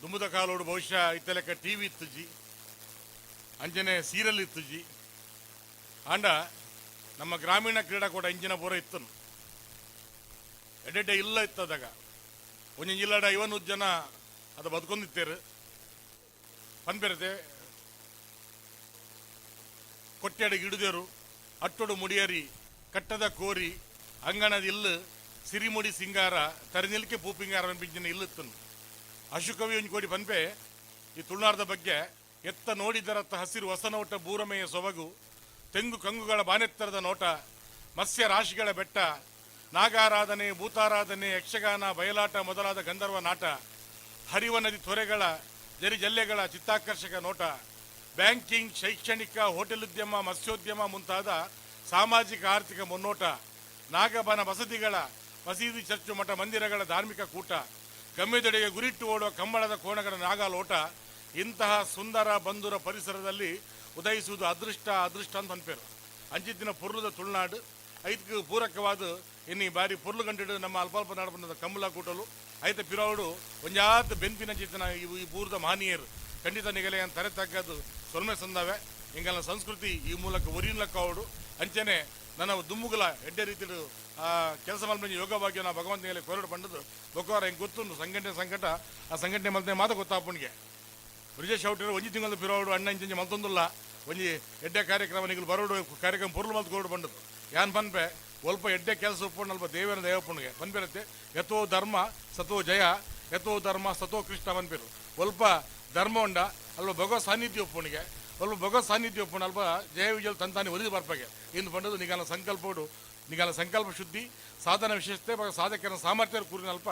ದುಂಬುದ ಕಾಲೋಡು ಬಹುಶಃ ಇತ್ತಲೆಕ್ಕ ಟಿ ವಿ ಇತ್ತುಜಿ, ಅಂಚನೆ ಸೀರಿಯಲ್ ಇತ್ತುಜಿ. ಆಂಡ ನಮ್ಮ ಗ್ರಾಮೀಣ ಕ್ರೀಡಾಕೂಟ ಇಂಚಿನ ಪೂರ ಇತ್ತನು ಎಡೆಡ್ಡೆ ಇಲ್ಲ ಇತ್ತದಾಗ ಒಂಜೊಂಜಿ ಇಲ್ಲಡ 50 ಜನ ಅದು ಬದುಕೊಂಡಿತ್ತೇರು ಪನ್ಪೆರತೆ ಕೊಟ್ಟೆಡೆ ಗಿಡುದೇರು ಅಟ್ಟೊಡು ಮುಡಿಯರಿ ಕಟ್ಟದ ಕೋರಿ ಅಂಗಣದ ಇಲ್ಲು ಸಿರಿಮುಡಿ ಸಿಂಗಾರ ತರಿನಿಲ್ಕೆ ಪೂಪಿಂಗಾರ ಪಿಂಚಿನ ಇಲ್ಲುತ್ತನು. ಅಶುಕವಿ ಒಂಜಿ ಕೋಡಿ ಪನ್ಪೆ ಈ ತುಳುನಾಡದ ಬಗ್ಗೆ ಎತ್ತ ನೋಡಿದರತ್ತ ಹಸಿರು ಹೊಸನೋಟ ಬೂರಮೆಯ ಸೊಬಗು ತೆಂಗು ಕಂಗುಗಳ ಬಾನೆತ್ತರದ ನೋಟ ಮತ್ಸ್ಯ ರಾಶಿಗಳ ಬೆಟ್ಟ ನಾಗಾರಾಧನೆ ಭೂತಾರಾಧನೆ ಯಕ್ಷಗಾನ ಬಯಲಾಟ ಮೊದಲಾದ ಗಂಧರ್ವ ನಾಟ ಹರಿವ ನದಿ ತೊರೆಗಳ ಜರಿ ಜಲ್ಲೆಗಳ ಚಿತ್ತಾಕರ್ಷಕ ನೋಟ ಬ್ಯಾಂಕಿಂಗ್ ಶೈಕ್ಷಣಿಕ ಹೋಟೆಲ್ ಉದ್ಯಮ ಮತ್ಸ್ಯೋದ್ಯಮ ಮುಂತಾದ ಸಾಮಾಜಿಕ ಆರ್ಥಿಕ ಮುನ್ನೋಟ ನಾಗಬನ ಬಸದಿಗಳ ಮಸೀದಿ ಚರ್ಚು ಮಠ ಮಂದಿರಗಳ ಧಾರ್ಮಿಕ ಕೂಟ ಗಮ್ಯದೆಡೆಗೆ ಗುರಿಟ್ಟು ಓಡುವ ಕಂಬಳದ ಕೋಣಗಳ ನಾಗಾಲೋಟ ಇಂತಹ ಸುಂದರ ಬಂಧುರ ಪರಿಸರದಲ್ಲಿ ಉದಯಿಸುವುದು ಅದೃಷ್ಟ ಅದೃಷ್ಟ ಅಂತ ಅನ್ಪೇರು. ಅಂಚಿತ್ತಿನ ಪೊರ್ಲುದ ತುಳುನಾಡು ಐದಕ್ಕೆ ಪೂರಕವಾದ ಇನ್ನಿ ಬಾರಿ ಪೊರ್ಲು ಗಂಟಿಡು ನಮ್ಮ ಅಲ್ಪ ಅಲ್ಪ ನಾಡು ಬಂದ ಕಂಬಳ ಕೂಟಲು ಐತ ಪಿರೋಡು ಒಂಜಾತ್ ಬೆನ್ಪಿನ ಚಿತ್ತನ ಇವು ಈ ಬೂರ್ದ ಮಹನೀಯರು ಖಂಡಿತ ನಿಗಲೆ ಅಂತ ತರೆ ತಗ್ಗದು ಸೊಲ್ಮೆ ಸಂದವೆ ಎಂಗಲ ಸಂಸ್ಕೃತಿ ಈ ಮೂಲಕ ಒರಿಯನ್ಲಕ್ಕ ಅವಡು ಅಂಚನೆ ನನ್ನ ದುಮ್ಮುಗಲ ಎಡ್ಡೆ ರೀತಿಡು ಆ ಕೆಲಸ ಮಲ್ಪಂಜಿ ಯೋಗ ಭಾಗ್ಯ ನಾ ಭಗವಂತನಿಗೆ ಕೊರಡು ಪಂಡದು ಬೊಕ್ಕವಾರ ಹೆಂಗೆ ಗೊತ್ತುಂಡು ಸಂಘಟನೆ ಸಂಕಟ ಆ ಸಂಘಟನೆ ಮಲ್ತೆ ಮಾತ ಗೊತ್ತಾಪುಣಿಗೆ ಬ್ರಿಜೇಶ್ ಔಟಿರು ಒಂಜಿ ತಿಂಗಳ ಪಿರೋಡು ಅಣ್ಣ ಇಂಚಂಜಿ ಮಲ್ತೊಂದುಲ್ಲ ಒಂಜಿ ಎಡ್ಡೆ ಕಾರ್ಯಕ್ರಮ ನಿಗಲು ಬರೋಡು ಕಾರ್ಯಕ್ರಮ ಪೊರ್ಲು ಮಲ್ತು ಕೊರಡು ಬಂಡದು ಯಾನ್ ಪನ್ಪೆ ಒಲ್ಪ ಎಡ್ಡೆ ಕೆಲಸ ಒಪ್ಪುಂಡು ಅಲ್ಪ ದೇವರ ದೇವಪ್ಪನಿಗೆ ಪನ್ಪೆರತ್ತೆ ಯಥೋ ಧರ್ಮ ಸತೋ ಜಯ ಯಥೋ ಧರ್ಮ ಸತೋ ಕೃಷ್ಣ ಪನ್ಪೆರು ಒಲ್ಪ ಧರ್ಮ ಉಂಡ ಅಲ್ಪ ಭಗವತ್ ಸಾನ್ನಿಧ್ಯ ಒಪ್ಪುಣಿಗೆ ಅಲ್ಪ ಭಗವತ್ ಸಾನ್ನಿಧ್ಯ ಒಪ್ಪುಣ ಅಲ್ಪ ಜಯ ವಿಜಯ ತಂತಾನೆ ಒಲಿದು ಬರ್ಪಗೆ ಇಂದು ಪಂಡದು ನಿಗಾಲ ಸಂಕಲ್ಪೋಡು ನಿಗಾಲ ಸಂಕಲ್ಪ ಶುದ್ಧಿ ಸಾಧನ ವಿಶೇಷತೆ ಬಗ ಸಾಧಕರ ಸಾಮರ್ಥ್ಯ ಕೂರಿನ ಅಲ್ಪ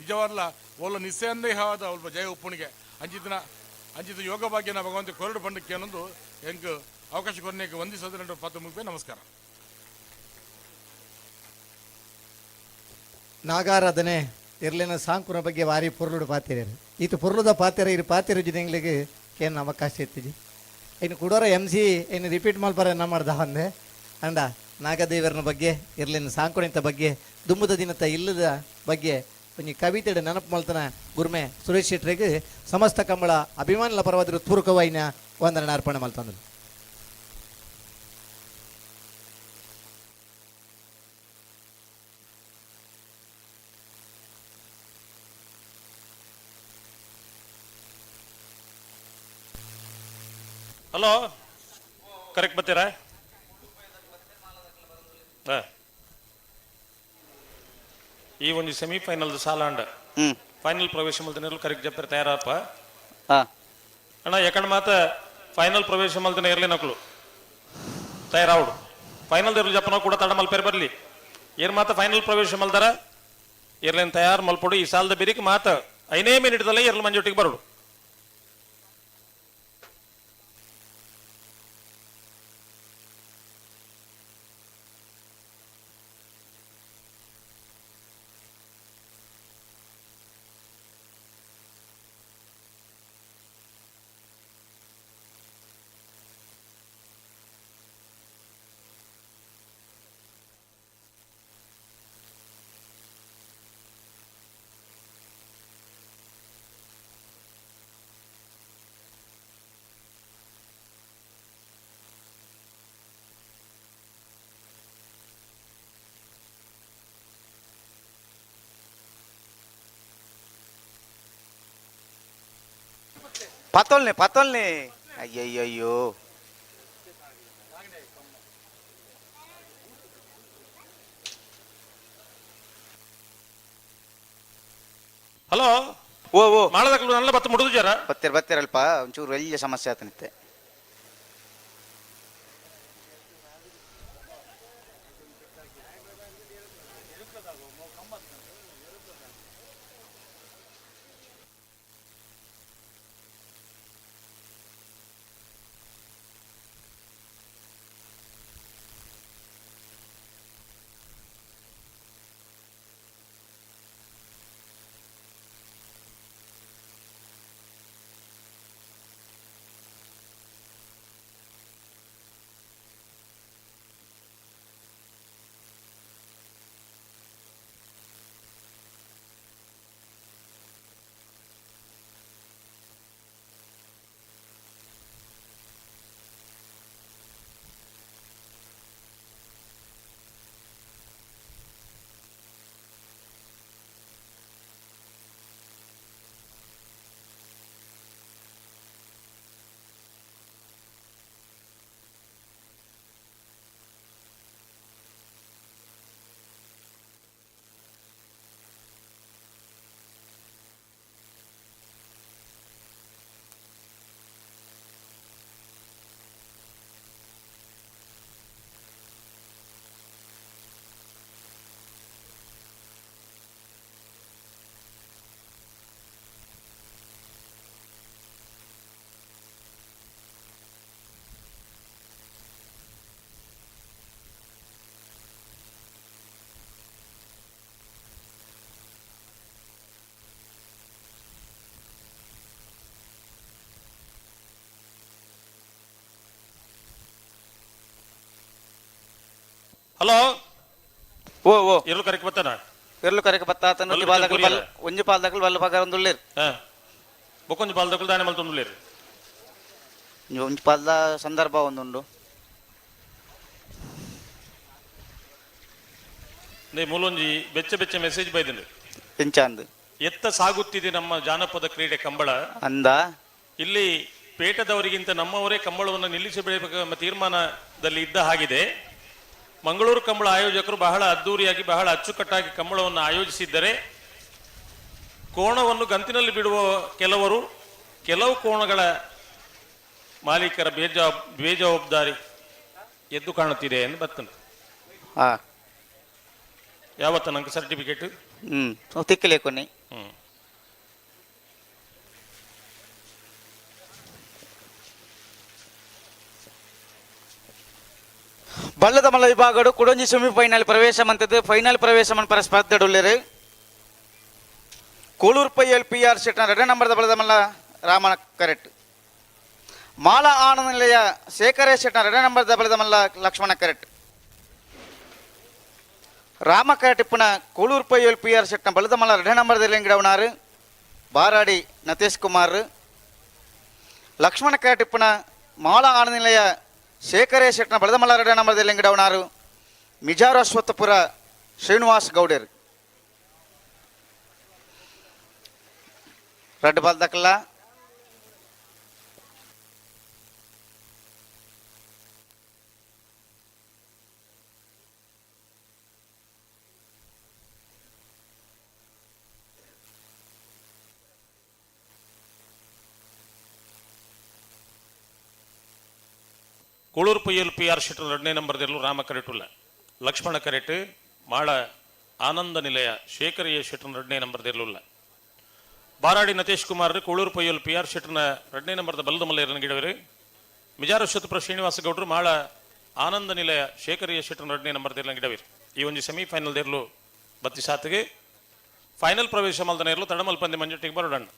ನಿಜವಾಗ್ಲ ಒಲ್ಲ ನಿಸ್ಸಂದೇಹವಾದ ಅಲ್ಪ ಜಯ ಒಪ್ಪುಣಿಗೆ ಅಂಚಿತನ ಅಂಚಿತ ಯೋಗ ಭಾಗ್ಯನ ಭಗವಂತ ಕೊರಡು ಪಂಡಕ್ಕೆ ಅನ್ನೊಂದು ಎಂಕ್ ಅವಕಾಶ ಕೊರನೇಕೆ ವಂದಿಸೋದು ಪಾತ್ರ ಮುಗಿಪೆ. ನಮಸ್ಕಾರ. ನಾಗಾರಾಧನೆ ಇರ್ಲಿನ ಸಾಂಕುನ ಬಗ್ಗೆ ವಾರಿ ಪೊರ್ಲುಡು ಪಾತಿರೇರು ಈತ ಪೊರ್ಲುದ ಪಾತಿರ ಇರು ಪಾತಿರು ಜಿನೆಂಗ್ಲಿಗೆ ಏನ್ ಅವಕಾಶ ಇತ್ತಿಜಿ ಇನ್ನು ಕುಡೋರ ಎಮ್ ಸಿ ಇನ್ನು ರಿಪೀಟ್ ಮಲ್ಪರ ಎನ್ನ ಮಾಡ್ದ ಅಂದೆ ಅಂಡ ನಾಗದೇವರನ ಬಗ್ಗೆ ಇರ್ಲಿನ ಸಾಂಕುಣಿತ ಬಗ್ಗೆ ದುಮ್ಮದ ದಿನತ ಇಲ್ಲದ ಬಗ್ಗೆ ಒಂಜಿ ಕವಿತೆಡ್ ನೆನಪು ಮಲ್ತನ ಗುರುಮೆ ಸುರೇಶ್ ಶೆಟ್ರಿಗೆ ಸಮಸ್ತ ಕಂಬಳ ಅಭಿಮಾನಿಲ ಪರವಾದ ಪೂರ್ವಕವಾಯಿನ ವಂದನೆ ಅರ್ಪಣೆ ಮಲ್ತಂದ್ರು. ಹಲೋ, ಕರೆಕ್ಟ್ ಬರ್ತೀರಾ? ಹಾಂ, ಈ ಒಂದು ಸೆಮಿಫೈನಲ್ ಸಾಲಾಂಡ ಫೈನಲ್ ಪ್ರವೇಶ ಮಲ್ತಿನ ಕರೆಕ್ಟ್ ಜಪ್ಪರ್ ತಯಾರಪ್ಪ. ಅಣ್ಣ ಯಾಕಂಡ್ ಮಾತ ಫೈನಲ್ ಪ್ರವೇಶ ಮಲ್ತಿನ ಇರ್ಲಿ ನಕಲು ತಯಾರಾవుಡು ಫೈನಲ್ ಇರ್ಲಿ ಜಪ್ಪನ ಕೂಡ ತಡ ಮಲ್ಪೇರ್ ಬರ್ಲಿ ಏರ್ ಮಾತ ಫೈನಲ್ ಪ್ರವೇಶ ಮಲ್ದಾರ ಇರ್ಲೇನ್ ತಯಾರು ಮಲ್ಪೊಡು. ಈ ಸಾಲದ ಬಿರಿಕ್ ಮಾತ ಐನೇ ಮಿನಿಟ್ದಲ್ಲೇ ಇರ್ಲಿ ಮಂಜೊಟ್ಟಿಗೆ ಬರೋಡು. ಪತೊಲ್ನೆ ಪತೊಲ್ನೆ. ಅಯ್ಯಯ್ಯಯ್ಯೋ. ಹಲೋ. ಓ ಓ. ಮಾಳದಕ್ಲು ನಲ್ಲ ಬತ್ತ ಮುಡುದು ಜರ. ಬತ್ತೀರ ಬತ್ತೀರಲ್ಪ, ಒಂಚೂರು ಎಲ್ಲಿಯ ಸಮಸ್ಯೆ ಆತನಿತ್ತೆ. ಹಲೋ. ಓ ಓ. ಎರ್ಲು ಕರೆಕ್ ಬತ್ತನ? ಎರ್ಲು ಕರೆಕ್ ಬತ್ತ ಆತನ. ಒಂಜಿ ಪಾಲ್ದಕಲ್ ಬಲ್, ಒಂಜಿ ಪಾಲ್ದಕಲ್ ಬಲ್ಲ ಪಗಾರ ಒಂದುಲ್ಲೇರು. ಬೊಕ್ಕೊಂಜಿ ಪಾಲ್ದಕಲ್ ದಾನೆ ಮಲ್ತೊಂದುಲ್ಲೇರು. ಒಂಜಿ ಪಾಲ್ದ ಸಂದರ್ಭ ಒಂದುಂಡು. ನೇ ಮೂಲೊಂಜಿ ಬೆಚ್ಚ ಬೆಚ್ಚ ಮೆಸೇಜ್ ಬೈದಿಂಡು. ಎಂಚಾಂದು? ಎತ್ತ ಸಾಗುತ್ತಿದೆ ನಮ್ಮ ಜಾನಪದ ಕ್ರೀಡೆ ಕಂಬಳ ಅಂದ. ಇಲ್ಲಿ ಪೇಟದವರಿಗಿಂತ ನಮ್ಮವರೇ ಕಂಬಳವನ್ನು ನಿಲ್ಲಿಸಬೇಕೆಂಬ ತೀರ್ಮಾನದಲ್ಲಿ ಇದ್ದ ಹಾಗಿದೆ. ಮಂಗಳೂರು ಕಂಬಳ ಆಯೋಜಕರು ಬಹಳ ಅದ್ದೂರಿಯಾಗಿ, ಬಹಳ ಅಚ್ಚುಕಟ್ಟಾಗಿ ಕಂಬಳವನ್ನು ಆಯೋಜಿಸಿದ್ದರೆ, ಕೋಣವನ್ನು ಗಂತಿನಲ್ಲಿ ಬಿಡುವ ಕೆಲವರು, ಕೆಲವು ಕೋಣಗಳ ಮಾಲೀಕರ ಬೇಜವಾಬ್ದಾರಿ ಎದ್ದು ಕಾಣುತ್ತಿದೆ ಎಂದು ಬರ್ತದೆ. ಯಾವತ್ತ ನಂಗೆ ಸರ್ಟಿಫಿಕೇಟ್? ತಿಕ್ಕಲೇ ಕೊನ್ನಿ. ಬಲ್ಲದ ಮಲ್ಲ ವಿಭಾಗಡು ಕುಡೊಂಜಿ ಸೆಮಿಫೈನಲ್ ಪ್ರವೇಶ ಮಂತದ್ದು. ಫೈನಲ್ ಪ್ರವೇಶ ಮನ್ಪರ ಸ್ಪರ್ಧೆಡುಲ್ಲೆರು ಕೋಳೂರು ಪೈಯಲ್ ಪಿ ಆರ್ ಶೆಟ್ನ ಎರಡನೇ ನಂಬರ್ದ ಬಲದ ಮಲ್ಲ ರಾಮನ ಕರೆಕ್ಟ್. ಮಾಲಾ ಆನಂದ ನಿಲಯ ಶೇಖರೇ ಶೆಟ್ನ ಎರಡನೇ ನಂಬರ್ದ ಬಲದ ಮಲ್ಲ ಲಕ್ಷ್ಮಣ ಕರೆಕ್ಟ್. ರಾಮ ಕರೆಕ್ಟ್ ಇಪ್ಪುನ ಕೋಳೂರು ಪೈಯಲ್ ಪಿ ಆರ್ ಶೆಟ್ನ ಬಲದ ಮಲ್ಲ ಎರಡನೇ ನಂಬರ್ದ ಗಿಡವನಾರು ಬಾರಾಡಿ ನತೇಶ್ ಕುಮಾರ್. ಲಕ್ಷ್ಮಣ ಕರೆಕ್ಟ್ ಇಪ್ಪುನ ಮಾಲಾ ಆನಂದ ನಿಲಯ ಶೇಖರೇ ಶೆಟ್ನ ಬಲದ ಮಲ್ಲ ಎರಡನೇ ನಂಬರ್ದ ಗಿಡವನಾರು ಮಿಜಾರ ಅಶ್ವತ್ಥಪುರ ಶ್ರೀನಿವಾಸ್ ಗೌಡೇರ್. ರಡ್ಡು ಬಾಲ್ ದಕ್ಕಲ್ಲ. ಕೋಳೂರು ಪೈಯಲ್ ಪಿ ಆರ್ ಶೆಟ್ಟರ್ ಎರಡನೇ ನಂಬರ್ದಲ್ಲೂ ರಾಮ ಕರೆಟುಲ್ಲ. ಲಕ್ಷ್ಮಣ ಕರೆಟ್ ಮಾಳ ಆನಂದ ನಿಲಯ ಶೇಖರಯ್ಯ ಶೆಟ್ಟರ್ ಎರಡನೇ ನಂಬರ್ದಿರಲಿಲ್ಲ. ಬಾರಾಡಿ ನತೇಶ್ ಕುಮಾರ್ ಕೋಳೂರು ಪೈಯಲ್ ಪಿ ಆರ್ ಶೆಟ್ಟರ್ನ ಎರಡನೇ ನಂಬರ್ದ ಬಲದ ಮಲ್ಲೇರನ ಗಿಡವರು. ಮಿಜಾರ ಶತಪುರ ಶ್ರೀನಿವಾಸ ಗೌಡರು ಮಾಳ ಆನಂದ ನಿಲಯ ಶೇಖರಯ್ಯ ಶೆಟ್ಟರ್ನ ಎರಡನೇ ನಂಬರ್ದಿರಲ ಗಿಡವಿರು. ಈ ಒಂದು ಸೆಮಿಫೈನಲ್ ದೇರ್ಲು ಬತ್ತಿ ಸಾತಿಗೆ ಫೈನಲ್ ಪ್ರವೇಶ ಮಲ್ದನ ಇರಲು ತಡಮಲ್ ಪಂದ್ಯ ಮಂಜುಟ್ಟಿಗೆ ಬರೋಡಣ್ಣ.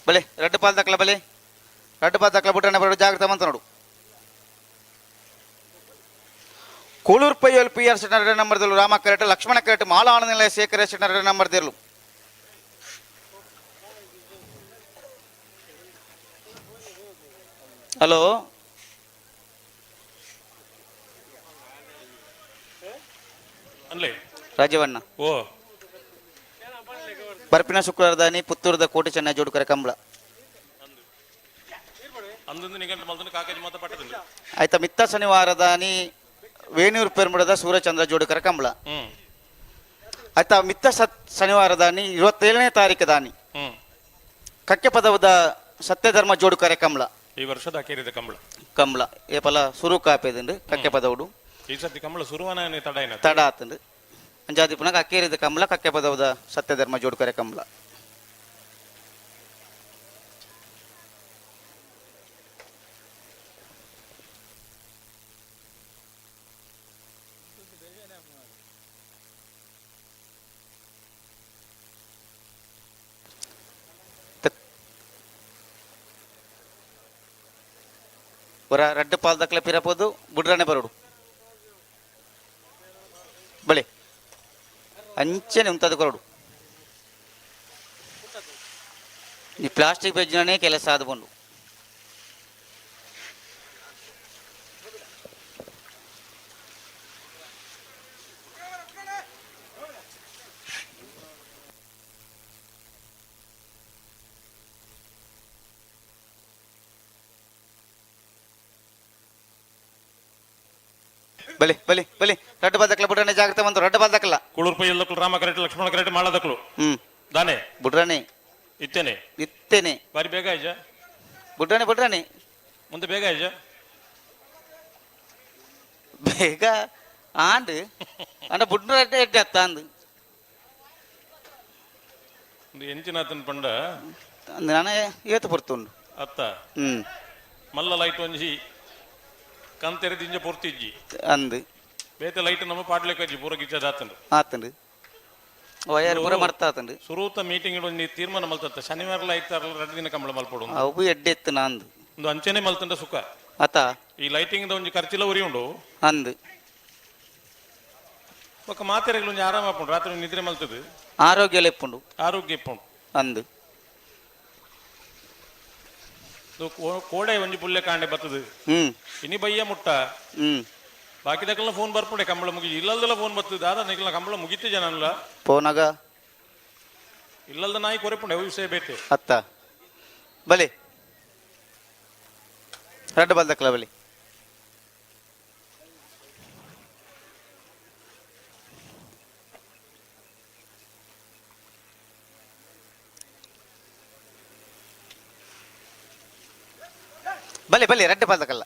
ಬಲೆ ರಡ್ಡು ಪಾಲ್ ದಕ್ಕಲ ಬಲೆ ರಡ್ಡು ಪಾಲ್ ದಕ್ಕಲ ಬುಟ್ಟನೆ ಬರೋಡು ಜಾಗ್ರತೆ ಮಂತ ನೋಡು. ಕೂಳೂರು ಪೈಯಲ್ ಪಿ ಆರ್ ಸೆಟ್ನ ನಂಬರ್ ದಿಲ್ಲು ರಾಮ ಕರೆಟ್ ಲಕ್ಷ್ಮಣ ಕರೆಟ್ ಮಾಲ ಆನಂದ ನಿಲಯ ಶೇಖರ ಸೆಟ್ನ ನಂಬರ್ ದಿಲ್ಲು. ಹಲೋ ಅನ್ಲೆ ರಾಜವಣ್ಣ. ಓ ಬರ್ಪಿನ ಶುಕ್ರವಾರದಾನಿ ಪುತ್ತೂರದ ಕೋಟೆ ಚೆನ್ನ ಜೋಡುಕರ ಕಂಬಳ. ಅಂದೊಂದು ನಿಘಂಟು ಮಲ್ತನ ಕಾಕಜಿ ಮಾತ ಪಟ್ಟದಲ್ಲಿ. ಆಯ್ತಾ ಮಿತ್ತ ಶನಿವಾರದಾನಿ ವೇಣೂರು ಪೆರ್ಮುಡದ ಸೂರ್ಯಚಂದ್ರ ಜೋಡುಕರ ಕಂಬಳ. ಆಯ್ತಾ ಮಿತ್ತ ಶನಿವಾರದಾನಿ 27ನೇ ತಾರೀಕು ದಾನಿ ಕಕ್ಕೆ ಪದವದ ಸತ್ಯಧರ್ಮ ಜೋಡುಕರ ಕಂಬಳ. ಈ ವರ್ಷದ ಅಕೇರಿದ ಕಂಬಳ. ಕಂಬಳ ಏಪಲ ಸುರು ಕಾಪೇದಂಡು ಕಕ್ಕೆ ಪದವುಡು. ಈ ಸರ್ತಿ ಕಂಬಳ ಸುರುವನ ತಡ ಏನ ತಡ ಆತಂಡು ಅಂಜಾದಿ ಪುನಃ ಅಕ್ಕೇರಿದ ಕಂಬಳ ಕಕ್ಕೆ ಪದವದ ಸತ್ಯಧರ್ಮ ಜೋಡುಕರ ಕಂಬಳ. ಒರ ರಡ್ಡು ಪಾಲ್ ದಕ್ಲೆ ಪಿರಪೋದು ಬುಡ್ರನೆ ಬರೋಡು ಬಳೆ ಅಂಚನೆ ಉಂತದ ಕೊರಡು ಈ ಪ್ಲಾಸ್ಟಿಕ್ ಬೆಜ್ಜನೇ ಕೆಲಸ ಆದ ಬಂಡು. ಬಲೆ ಬಲೆ ಬಲೆ ರಡ್ಡು ಬಾದಕ್ಲ ಬುಡ್ರನೆ ಜಾಗ್ರತೆ ಬಂತು ರಡ್ಡು ಬಾದಕ್ಲ. ಕುಳೂರು ಪೈಯಲ್ಲಕ್ಕಲು ರಾಮ ಕರೆಕ್ಟ್ ಲಕ್ಷ್ಮಣ ಕರೆಕ್ಟ್ ಮಾಡದಕ್ಲು. ದಾನೆ ಬುಡ್ರನೆ ಇತ್ತೇನೆ ಇತ್ತೇನೆ ಬಾರಿ ಬೇಗ ಆಯ್ಜ ಬುಡ್ರನೆ ಬುಡ್ರನೆ ಮುಂದೆ ಬೇಗ ಆಯ್ಜ ಬೇಗ ಆಂಡ್ ಅಂಡ ಬುಡ್ರ ಎಡ್ಡೆ ಅತ್ತ ಅಂದು ಎಂಚಿನಾತನ್ ಪಂಡ ಅಂದ್ ನಾನ ಏತು ಪೊರ್ತುಂಡು ಅತ್ತ ಮಲ್ಲ ಲೈಟ್ ಒಂಜಿ ಕಂತೆರೆ ದಿಂಜ ಪೊರ್ತಿಜ್ಜಿ ಅಂದು ಬೇತೆ ಲೈಟ್ ನಮ್ಮ ಪಾಡ್ಲೆಕ್ಕಜ್ಜಿ ಪೂರ ಗಿಚ್ಚ ಆತಂಡು ಆತಂಡು ವಯರ್ ಪೂರ ಮರ್ತ ಆತಂಡು. ಸುರೂತ ಮೀಟಿಂಗ್ ಒಂಜಿ ತೀರ್ಮಾನ ಮಲ್ತತ್ತ ಶನಿವಾರ ಲೈಟ್ ಎರಡು ದಿನ ಕಂಬಳ ಮಲ್ಪೊಡು ಅವು ಎಡ್ಡೆ ಎತ್ತು ನಾಂದು ಒಂದು ಅಂಚನೆ ಮಲ್ತಂಡ ಸುಖ ಅತ ಈ ಲೈಟಿಂಗ್ the ಒಂಜಿ ಖರ್ಚಿಲ ಉರಿ ಉಂಡು ಅಂದು ಬೊಕ್ಕ ಮಾತೆರೆಗ್ಲು ಒಂಜಿ ಆರಾಮ ಆಪುಂಡು ರಾತ್ರಿ ನಿದ್ರೆ ಮಲ್ತದು ಆರೋಗ್ಯ ಲೆಪ್ಪುಂಡು ಆರೋಗ್ಯ ಇಪ್ಪುಂಡು ಅಂದು ಕೋಡೆ ಒಂಜಿ ಪುಲ್ಲೆ ಕಾಂಡೆ ಬತ್ತದು ಇನಿ ಬಯ್ಯ ಮುಟ್ಟ ಬಾಕಿದಕ್ಕೆಲ್ಲ ಫೋನ್ ಬರ್ಪುಂಡೆ ಕಂಬಳ ಮುಗಿ ಇಲ್ಲಲ್ದೆಲ್ಲ ಫೋನ್ ಬರ್ತದೆ ದಾದಾ ನಿಕ್ಲ ಕಂಬಳ ಮುಗಿತೆ ಜನಲ್ಲ ಪೋನಾಗ ಇಲ್ಲಲ್ದ ನಾಯಿ ಕೊರೆಪುಂಡೆ ಅವು ವಿಷಯ ಬೇತೆ ಅತ್ತ ಬಲೆ ರಡ್ಡು ಬಲ್ದಕ್ಲ ಬಲೆ ಬಲೆ ಬಲೆ ರಡ್ಡು ಬಲ್ದಕಲ್ಲ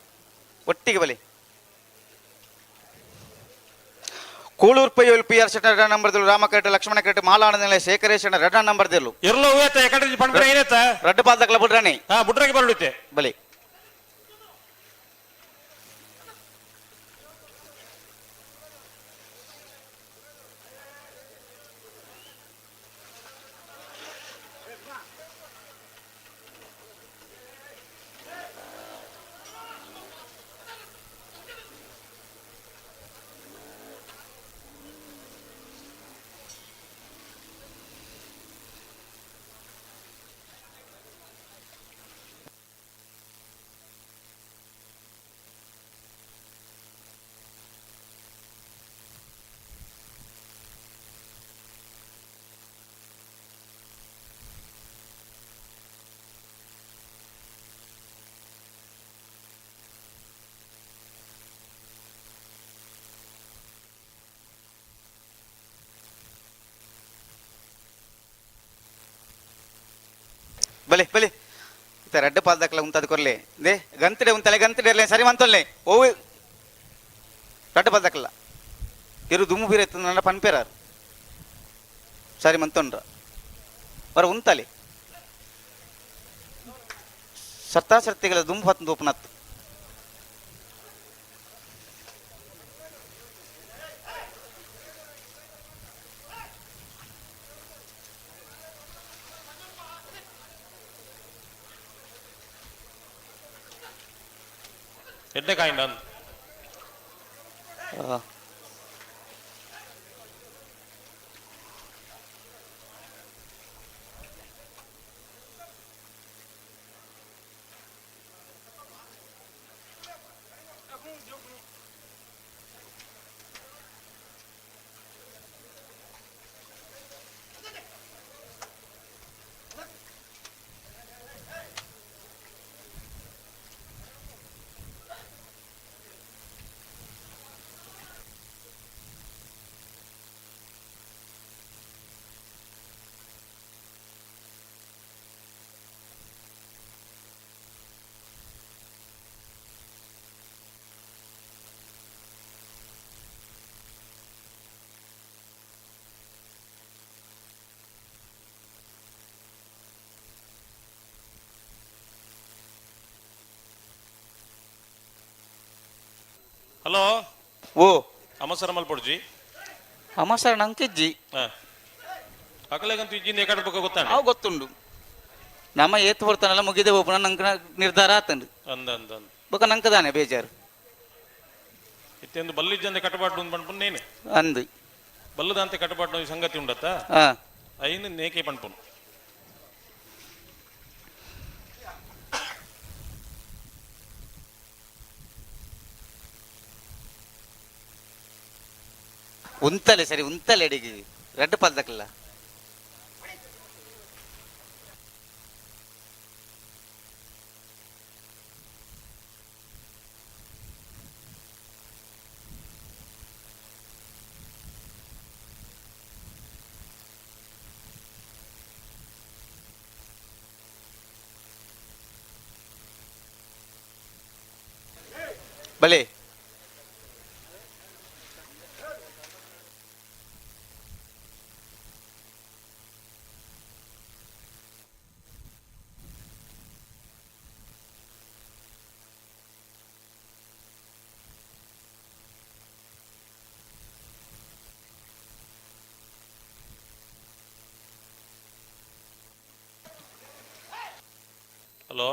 ಒಟ್ಟಿಗೆ ಬಲೆ. ಕೂಳೂರು ಪೈಯೋಲ್ ಪಿ ಆರ್ ಶೆಟ್ಟರ್ ನಂಬರ್ ದಿಲ್ಲು ರಾಮ ಕರೆಟ್ ಲಕ್ಷ್ಮಣ ಕರೆಟ್ ಮಾಲಾನಂದ ನಿಲಯ ಶೇಖರೇಶನ ರಡ್ಡ ನಂಬರ್ ದಿಲ್ಲು. ಎರ್ಲ ಹೂವೇತ ಎಕಡೆ ಪಂಡ್ರೆ ಏನೇತ ರಡ್ಡು ಪಾಲ್ದಕ್ಲ ಬುಡ್ರಾಣಿ ಹಾ ಬುಡ್ರಾಗಿ ಬರಡುತ್ತೆ ಬಲೆ ಬಲೆ ಬಲೆ ಇತ್ತ ರಡ್ಡು ಪಾಲ್ದಕ್ಲ ಉಂತದ ಕೊರ್ಲೆ they ಗಂತಡೆ ಉಂತಲೆ ಗಂತಡೆ ಇರ್ಲೆ ಸರಿ ಮಂತೊಲ್ಲೆ ಓ ರಡ್ಡು ಪಾಲ್ದಕ್ಲ ಇರು ದುಮ್ಮು ಬೀರ ಇತ್ತು ನನ್ನ ಪನ್ಪೇರಾರು ಸರಿ ಮಂತೊಂಡ್ರ ಬರ ಉಂತಲೆ ಸರ್ತಾ ಸರ್ತಿಗಳ ದುಮ್ಮು ಹೊತ್ತು ದೂಪನತ್ತು. ಎಡ್ಡೆ ಕಾಯಿಂಡ. ಹಲೋ. ಓ. ಅಮಸರ ಮಲ್ಪೊಡ್ಜಿ. ಅಮಸರ ನಂಕಿಜ್ಜಿ. ಅಕಲೆಗಂತೂ ಇಜ್ಜಿಂದ ಎಕಡೆ ಬೊಕ್ಕ ಗೊತ್ತಾಂಡ. ಅವು ಗೊತ್ತುಂಡು. ನಮ್ಮ ಏತ್ ಬರ್ತಾನಲ್ಲ ಮುಗಿದೆ ಒಬ್ಬನ ನಂಕ ನಿರ್ಧಾರ ಆತಂಡು. ಅಂದ ಅಂದ ಅಂದ. ಬೊಕ್ಕ ನಂಕದಾನೆ ಬೇಜಾರು. ಇತ್ತೆಂದು ಬಲ್ಲಿಜ್ಜಂದೆ ಕಟ್ಟುಪಾಡು ಉಂದು ಪನ್ಪುನ್ ನೇನೆ. ಅಂದು. ಬಲ್ಲದಂತೆ ಕಟ್ಟುಪಾಡು ಸಂಗತಿ ಉಂಡತ್ತ. ಹಾ. ಐನು ನೇಕೆ ಪನ್ಪುನು. ಉಂತಲೆ ಸರಿ ಉಂತಲೆ ಅಡಿಗೆ ರೆಡ್ ಪಲ್ದಕ್ಲ. ಬಲೆ. ಹಲೋ.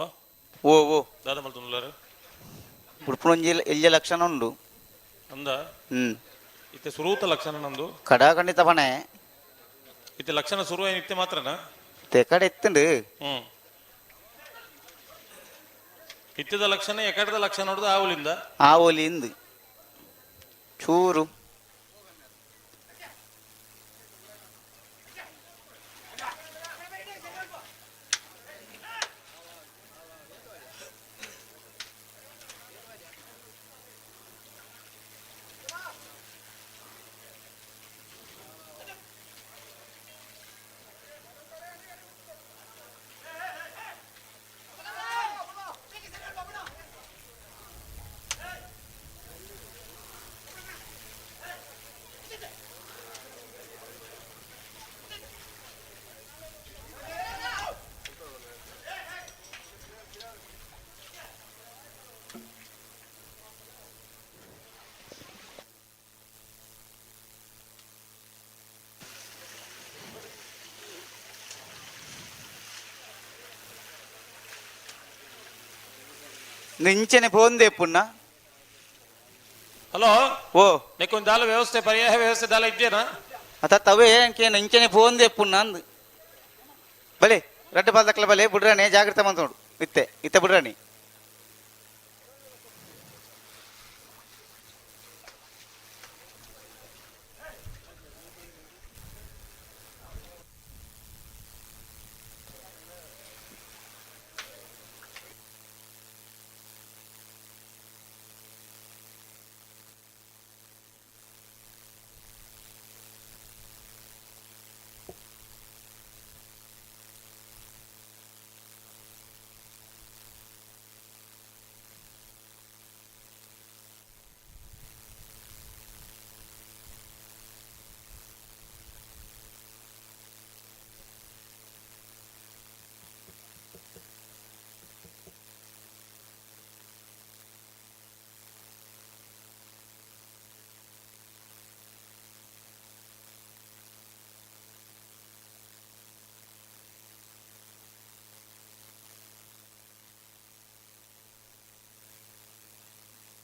ಓ ಓ. ದಾದ ಮಲ್ತೊಂದುಲ್ಲಾರು. ಉಡುಪುನೊಂಜಿ ಎಲ್ಯ ಲಕ್ಷಣ ಉಂಡು. ಅಂದ. ಹ್ಮ್. ಇತ್ತೆ ಸುರೂತ ಲಕ್ಷಣ ನಂದು. ಕಡಾಖಂಡಿತ ಪಣೆ. ಇತ್ತೆ ಲಕ್ಷಣ ಸುರು ಏನು ಇತ್ತೆ ಮಾತ್ರನಾ? ಕಡೆ ಎತ್ತುಂಡು. ಹ್ಮ್. ಇತ್ತದ ಲಕ್ಷಣ ಎಕಡದ ಲಕ್ಷಣ ನೋಡುದು ಆవుಲಿಂದ. ಆವಲಿಂದ ಚೂರು. ನಿಂಚನೆ ಪೋಂದೆ ಪುಣ್ಣ. ಹಲೋ. ಓ. ನೆಕ್ಕೊಂದು ದಾಲ ವ್ಯವಸ್ಥೆ ಪರ್ಯಾಯ ವ್ಯವಸ್ಥೆ ದಾಲ ಇದ್ದೇನಾ? ಅತ ತವೇ ಏನಕ್ಕೆ ನಿಂಚನೆ ಪೋಂದೆ ಪುಣ್ಣ ಅಂದು. ಬಲೆ ರಡ್ಡು ಪಾಲ್ದಕ್ಲ ಬಲೆ ಬುಡ್ರಾಣಿ ಜಾಗ್ರತೆ ಮಂತ ನೋಡು. ಇತ್ತೆ ಇತ್ತೆ ಬುಡ್ರಾಣಿ.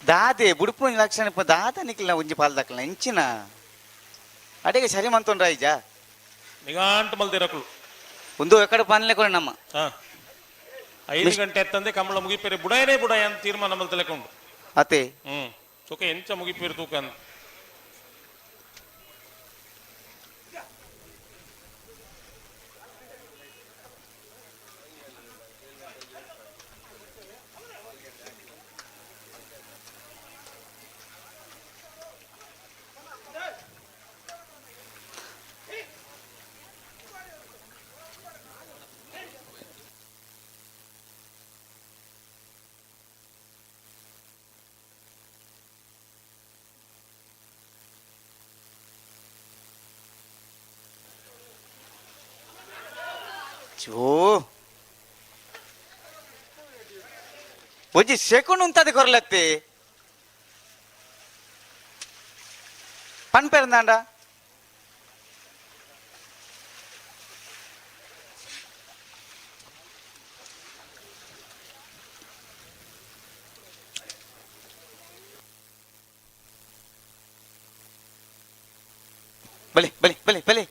ದಾದೆ ಬುಡುಪು ಲಕ್ಷಣ ದಾದ ನಿಕ್ಲ ಒಂಜಿ ಪಾಲ್ ದಾಕಲ್ನ ಇಂಚಿನ ಅಡೆಗೆ ಸರಿ ಮಂತೊಂಡ್ರ ಐಜಾ ನಿಗಾಂಟ್ ಮಲ್ದಿರಕುಲು. ಒಂದು ಎಕಡೆ ಪನ್ಲೆ ಕೊಡ ನಮ್ಮ. 5 ಗಂಟೆ ಎತ್ತಂದೆ ಕಂಬಳ ಮುಗಿಪೇರೆ ಬುಡಾಯನೇ ಬುಡಾಯ ಅಂತ ತೀರ್ಮಾನ ಮಲ್ತಲೆಕೊಂಡು. ಅತೆ. ಸುಖ ಎಂಚ ಮುಗಿಪೇರು ತೂಕ ಅಂತ. ಚೋ ಒಂಜಿ ಸೆಕೆಂಡ್ ಉಂತದೆ ಕೊರ್ಲತ್ತಿ ಪನ್ಪೆರಂದಾಂಡ. ಬಲೆ ಬಲೆ ಬಲೆ ಬಲೆ.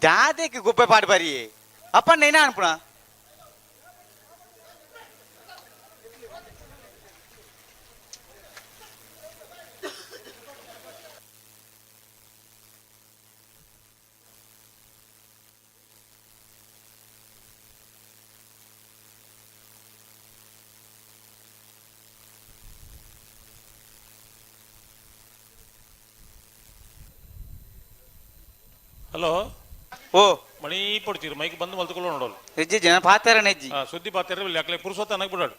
ದಾದೆಗೆ ಗುಬ್ಬೆ ಪಾಡ್ಬಾರಿ ಅಪ್ಪ ನೇನ ಅನ್ಪುಣ. ಹಲೋ. ಓ ಮಣಿ ಪಡ್ತೀರಿ ಮೈಕ್ ಬಂದು ಮಲ್ತುಕೊಳ್ಳೋ ನೋಡೋದು. ಹೆಜ್ಜೆ ಜನ ಪಾತಾರ ಹೆಜ್ಜಿ. ಸುದ್ದಿ ಪಾತಾರ ಇಲ್ಲಿ ಯಾಕಲೆ ಪುರುಷೋತ್ತ ಅನ್ನಕ್ ಬಿಡಾಡು.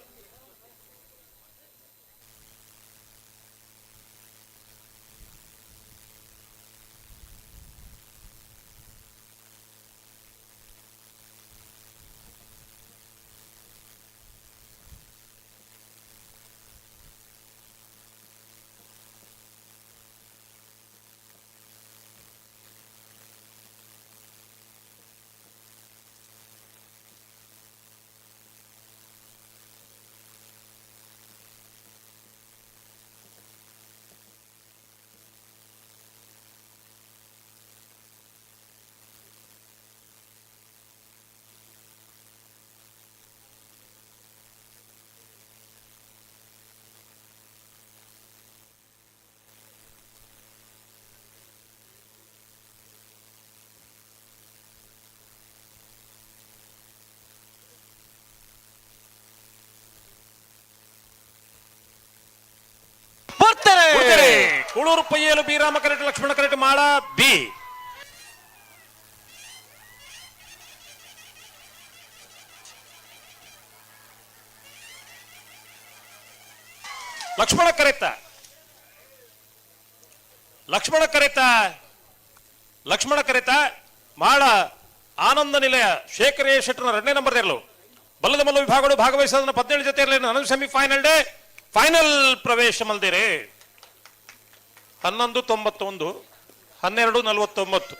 Kuloor Payyelu B Rama correct Lakshmana correct Mala B. Lakshmana ಕರೆತ Lakshmana ಕರೆತ Lakshmana ಕರೆತ ಮಾಳ Ananda ನಿಲಯ ಶೇಖರ ಎ ಶೆಟ್ಟರ್ ಎರಡನೇ ನಂಬರ್ ಇರಲು ಬಲ್ಲದ ಮಲ್ಲ ವಿಭಾಗಗಳು ಭಾಗವಹಿಸೋದನ್ನ 17 ಜೊತೆ ಇರಲಿ ಸೆಮಿಫೈನಲ್ ಡೇ ಫೈನಲ್ ಪ್ರವೇಶ ಮಲ್ದಿರಿ. 11:91 12:49.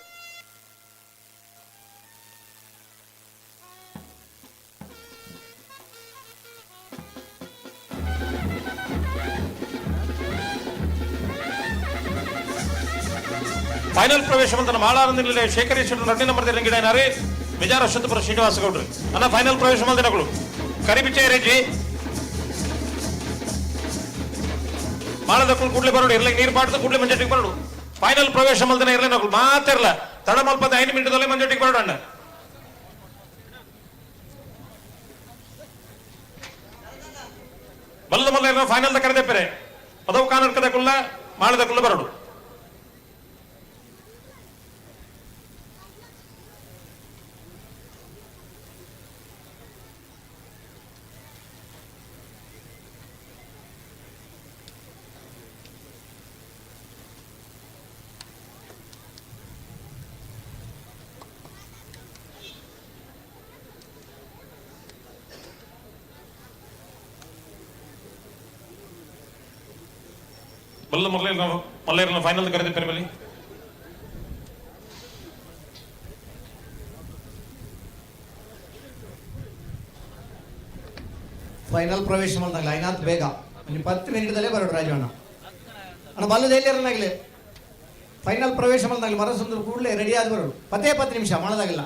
ಫೈನಲ್ ಪ್ರವೇಶ ಬಂದ ಮಾಳಾನಂದ ನಿಲಯ ಶೇಖರ ಶೆಟ್ಟರ್ ಎರಡನೇ ನಂಬರ್ ರಂಗಿಡಾರೆ ಮಿಜಾರ ಅಶ್ವತ್ಥಪುರ ಶ್ರೀನಿವಾಸ ಗೌಡ್ರು ಅನ್ನ ಫೈನಲ್ ಪ್ರವೇಶ ಮಲ್ದಿನಗಳು ಕರಿಬಿಚೆ ರೆಡ್ಡಿ. ಮಾಳದಕ್ಕುಲ್ ಕೂಡ್ಲೆ ಬರೋಡು ಇರ್ಲೆ ನೀರು ಪಾಡ್ದು ಕೂಡ್ಲೆ ಮಂಜೊಟ್ಟಿಗೆ ಬರೋಡು. ಫೈನಲ್ ಪ್ರವೇಶ ಮಲ್ದನ ಇರ್ಲೆ ನಕುಲ್ ಮಾತಿರ್ಲ ತಡ ಮಲ್ಪದ 5 ಮಿನಿಟ್ದಲ್ಲೇ ಮಂಜೊಟ್ಟಿಗೆ ಬರೋಡು ಅಣ್ಣ. ಬಲ್ಲ ಮಲ್ಲ ಫೈನಲ್ the ಕರೆದೆಪ್ಪರೆ ಪದವು ಕಾನರ್ಕದಕುಲ್ಲ ಮಾಳದಕ್ಕುಲ್ಲ ಬರೋಡು. ಬಲ್ಲ ಮಲ್ಲೇರ್ನ ಫೈನಲ್ ಕರೆದಿದ್ದಾರೆ ಬಲ್ಲಿ. ಫೈನಲ್ ಪ್ರವೇಶ ಮಾಡಿದಾಗ ಐನಾತ್ ಬೇಗ ಒಂದು 10 ಮಿನಿಟ್ದಲ್ಲೇ ಬರೋಡು ರಾಜಣ್ಣ. ಅಣ್ಣ ಬಲ್ಲದ ಎಲ್ಲಿರನಾಗಲಿ ಫೈನಲ್ ಪ್ರವೇಶ ಮಾಡಿದಾಗಲಿ ಮರಸಂದ್ರ ಕೂಡಲೇ ರೆಡಿ ಆದ ಬರೋಡು. 10 ನಿಮಿಷ ಮಾಡೋದಾಗಿಲ್ಲ.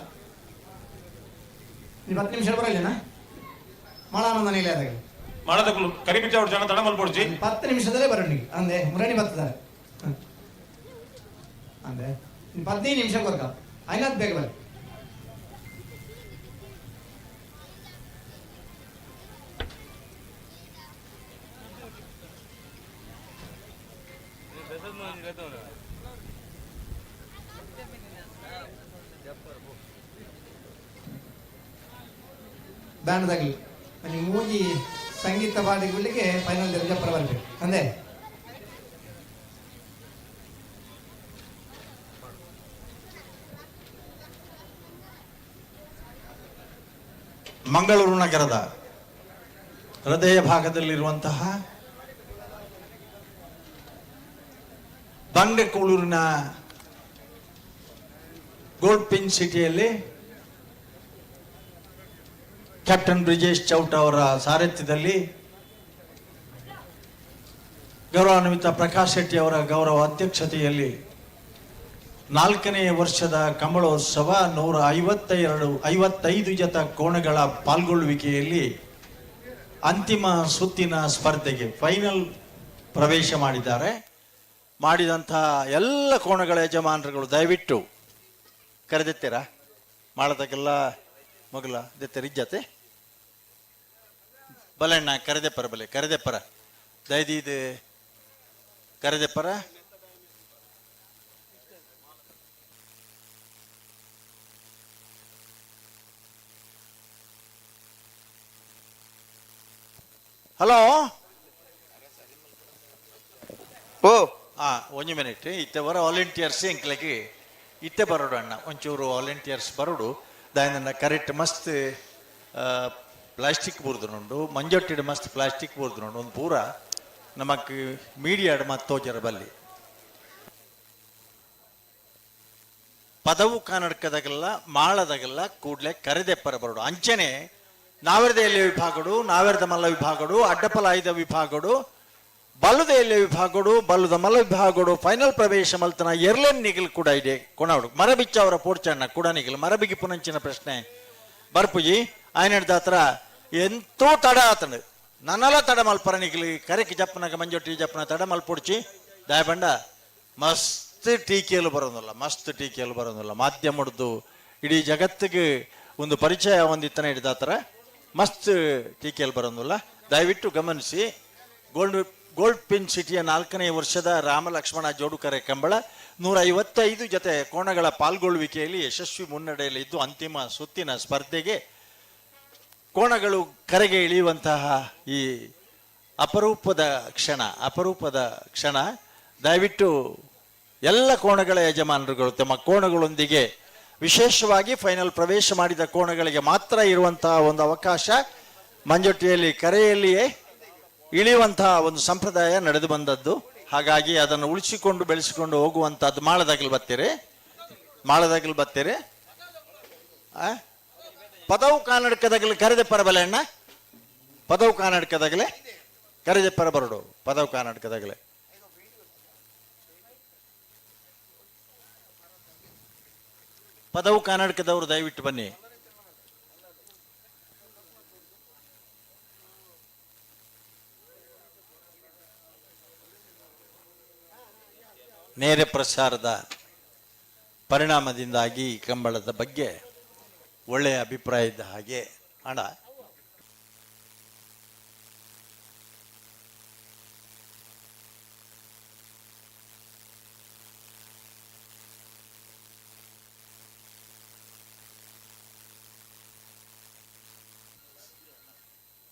ನೀವು 10 ನಿಮಿಷ ಬರಲಿಲ್ಲ ಮಾಳಾನಂದನ ಇಲ್ಲ ಆದಾಗ ಮಾಡದಕ್ಕೂ ಕರಿಬಿಚ್ಚ ಅವ್ರ ಜನ ತಡ ಮಲ್ಪೊಡ್ಚಿ. 10 ನಿಮಿಷದಲ್ಲೇ ಬರೋಣ ನೀವು ಅಂದೆ ಮುರಣಿ ಬರ್ತದೆ ಅಂದೆ 15 ನಿಮಿಷ ಕೊರ್ಕ ಐನಾತ್ ಬೇಗ ಬನ್ನಿ. ಬ್ಯಾಂಡ್ದಾಗಲಿ ನೀವು ಮೂಗಿ ಸಂಗೀತ ಬಾಡಿಗಳಿಗೆ ಫೈನಲ್ ದರ್ಜೆ ಬರಬೇಕು ಅಂದೆ. ಮಂಗಳೂರು ನಗರದ ಹೃದಯ ಭಾಗದಲ್ಲಿರುವಂತಹ ಬಂಡೆಕೂಳೂರಿನ ಗೋಲ್ಡ್ ಪಿನ್ ಸಿಟಿಯಲ್ಲಿ ಕ್ಯಾಪ್ಟನ್ ಬ್ರಿಜೇಶ್ ಚೌಟ ಅವರ ಸಾರಥ್ಯದಲ್ಲಿ ಗೌರವಾನ್ವಿತ ಪ್ರಕಾಶ್ ಶೆಟ್ಟಿ ಅವರ ಗೌರವ ಅಧ್ಯಕ್ಷತೆಯಲ್ಲಿ 4ನೇ ವರ್ಷದ ಕಂಬಳೋತ್ಸವ 152 55 ಜತ ಕೋಣಗಳ ಪಾಲ್ಗೊಳ್ಳುವಿಕೆಯಲ್ಲಿ ಅಂತಿಮ ಸುತ್ತಿನ ಸ್ಪರ್ಧೆಗೆ ಫೈನಲ್ ಪ್ರವೇಶ ಮಾಡಿದ್ದಾರೆ. ಮಾಡಿದಂಥ ಎಲ್ಲ ಕೋಣಗಳ ಯಜಮಾನರುಗಳು ದಯವಿಟ್ಟು ಕರೆದಿತ್ತೀರಾ ಮಾಡತಕ್ಕೆಲ್ಲ ಮಗಲ ದೆತ್ತರಿಜ್ಜತೆ ಬಲೆಣ್ಣ ಕರೆದೆಪ್ಪರ ಬಲೆ ಕರೆದೆಪ್ಪರ ದಯದೀದು ಕರೆದೆಪ್ಪರ. ಹಲೋ ಓ ಒಂಜಿ ಮಿನಿಟ್ ಇತ್ತೆ ಬರ ವಾಲಂಟಿಯರ್ಸ್ ಎಂಕ್ಲೆಗೆ ಇತ್ತೆ ಬರೋಡು ಅಣ್ಣ ಒಂಚೂರು ವಾಲಂಟಿಯರ್ಸ್ ಬರೋಡು ದಾಯನ ಕರೆಕ್ಟ್ ಮಸ್ತ್ ಪ್ಲಾಸ್ಟಿಕ್ ಬೂರ್ದು ಮಂಜೊಟ್ಟಿಡು ಮಸ್ತ್ ಪ್ಲಾಸ್ಟಿಕ್ ಬೂರ್ದು ಒಂದು ಪೂರ ನಮಕ್ ಮೀಡಿಯಾಡ್ ಮತ್ತು ತೋಜರ ಬಲ್ಲಿ ಪದವು ಕನ್ನಡಕದಾಗೆಲ್ಲ ಮಾಳದಾಗೆಲ್ಲ ಕೂಡಲೇ ಕರೆದೆಪ್ಪರ ಬರೋಡು. ಅಂಚನೆ ನಾವೆರದ ಎಲೆ ವಿಭಾಗಡು ನಾವೆರದ ಮಲ್ಲ ವಿಭಾಗಡು ಅಡ್ಡಪಲಾಯ್ದ ವಿಭಾಗಡು ಬಲ್ಲದ ಎಲೆ ವಿಭಾಗಡು ಬಲ್ಲದ ಮಲ್ಲ ವಿಭಾಗಡು ಫೈನಲ್ ಪ್ರವೇಶ ಮಲ್ತನ ಎರ್ಲೆನ್ ನಿಗಲ್ ಕೂಡ ಇದೆ ಕೊಣವಡು ಮರಬಿಚ್ಚ ಅವರ ಪೋಡ್ಚಣ್ಣ ಕೂಡ ನಿಗಲ್ ಮರಬಿಗಿ ಪುನಂಚಿನ ಪ್ರಶ್ನೆ ಬರ್ಪುಜಿ ಆಯ್ನಡ್ದ ಹತ್ರ ಎಂತೋ ತಡ ಆತನು ನನ್ನಲ ತಡ ಮಲ್ಪರ ನಿಗಲಿ ಕರೆಕ್ ಜಪ್ಪನಾಗ ಮಂಜೊಟ್ಟಿ ಜಪ್ಪನ ತಡ ಮಲ್ಪೊಡ್ಚಿ ದಯಬಂಡ ಮಸ್ತ್ ಟೀಕೆಯಲ್ಲಿ ಬರೋದಿಲ್ಲ ಮಸ್ತ್ ಟೀಕೆಯಲ್ಲಿ ಬರೋದಿಲ್ಲ ಮಾಧ್ಯಮದ್ದು ಇಡೀ ಜಗತ್ತಿಗೆ ಒಂದು ಪರಿಚಯ ಹೊಂದಿತ್ತನ ಹಿಡಿದಾತರ ಮಸ್ತ್ ಟೀಕೆಯಲ್ಲಿ ಬರೋದಿಲ್ಲ. ದಯವಿಟ್ಟು ಗಮನಿಸಿ. ಗೋಲ್ಡ್ ಪಿನ್ ಸಿಟಿಯ 4ನೇ ವರ್ಷದ ರಾಮ ಲಕ್ಷ್ಮಣ ಜೋಡುಕರೆ ಕಂಬಳ 155 ಜೊತೆ ಕೋಣಗಳ ಪಾಲ್ಗೊಳ್ಳುವಿಕೆಯಲ್ಲಿ ಯಶಸ್ವಿ ಮುನ್ನಡೆಯಲ್ಲಿದ್ದು ಅಂತಿಮ ಸುತ್ತಿನ ಸ್ಪರ್ಧೆಗೆ ಕೋಣಗಳು ಕರೆಗೆ ಇಳಿಯುವಂತಹ ಈ ಅಪರೂಪದ ಕ್ಷಣ ದಯವಿಟ್ಟು ಎಲ್ಲ ಕೋಣಗಳ ಯಜಮಾನರುಗಳು ತಮ್ಮ ಕೋಣಗಳೊಂದಿಗೆ ವಿಶೇಷವಾಗಿ ಫೈನಲ್ ಪ್ರವೇಶ ಮಾಡಿದ ಕೋಣಗಳಿಗೆ ಮಾತ್ರ ಇರುವಂತಹ ಒಂದು ಅವಕಾಶ ಮಂಜೊಟ್ಟಿಯಲ್ಲಿ ಕರೆಯಲ್ಲಿಯೇ ಇಳಿಯುವಂತಹ ಒಂದು ಸಂಪ್ರದಾಯ ನಡೆದು ಬಂದದ್ದು. ಹಾಗಾಗಿ ಅದನ್ನು ಉಳಿಸಿಕೊಂಡು ಬೆಳೆಸಿಕೊಂಡು ಹೋಗುವಂಥದ್ದು ಮಾಳದಾಗಲು ಬರ್ತೀರಿ. ಪದವು ಕನ್ನಡಕದಾಗಲಿ ಕರೆದೆ ಪರಬಲೆ ಅಣ್ಣ, ಪದವು ಕನ್ನಡಕದಾಗಲೇ ಕರೆದೆ ಪರ ಬರಡು ಪದವು ಕನ್ನಡಕದಾಗಲೇ. ಪದವು ಕನ್ನಡಕದವರು ದಯವಿಟ್ಟು ಬನ್ನಿ. ನೇರ ಪ್ರಸಾರದ ಪರಿಣಾಮದಿಂದಾಗಿ ಈ ಕಂಬಳದ ಬಗ್ಗೆ ಒಳ್ಳೆಯ ಅಭಿಪ್ರಾಯ ಇದ್ದ ಹಾಗೆ ಅಣ್ಣ.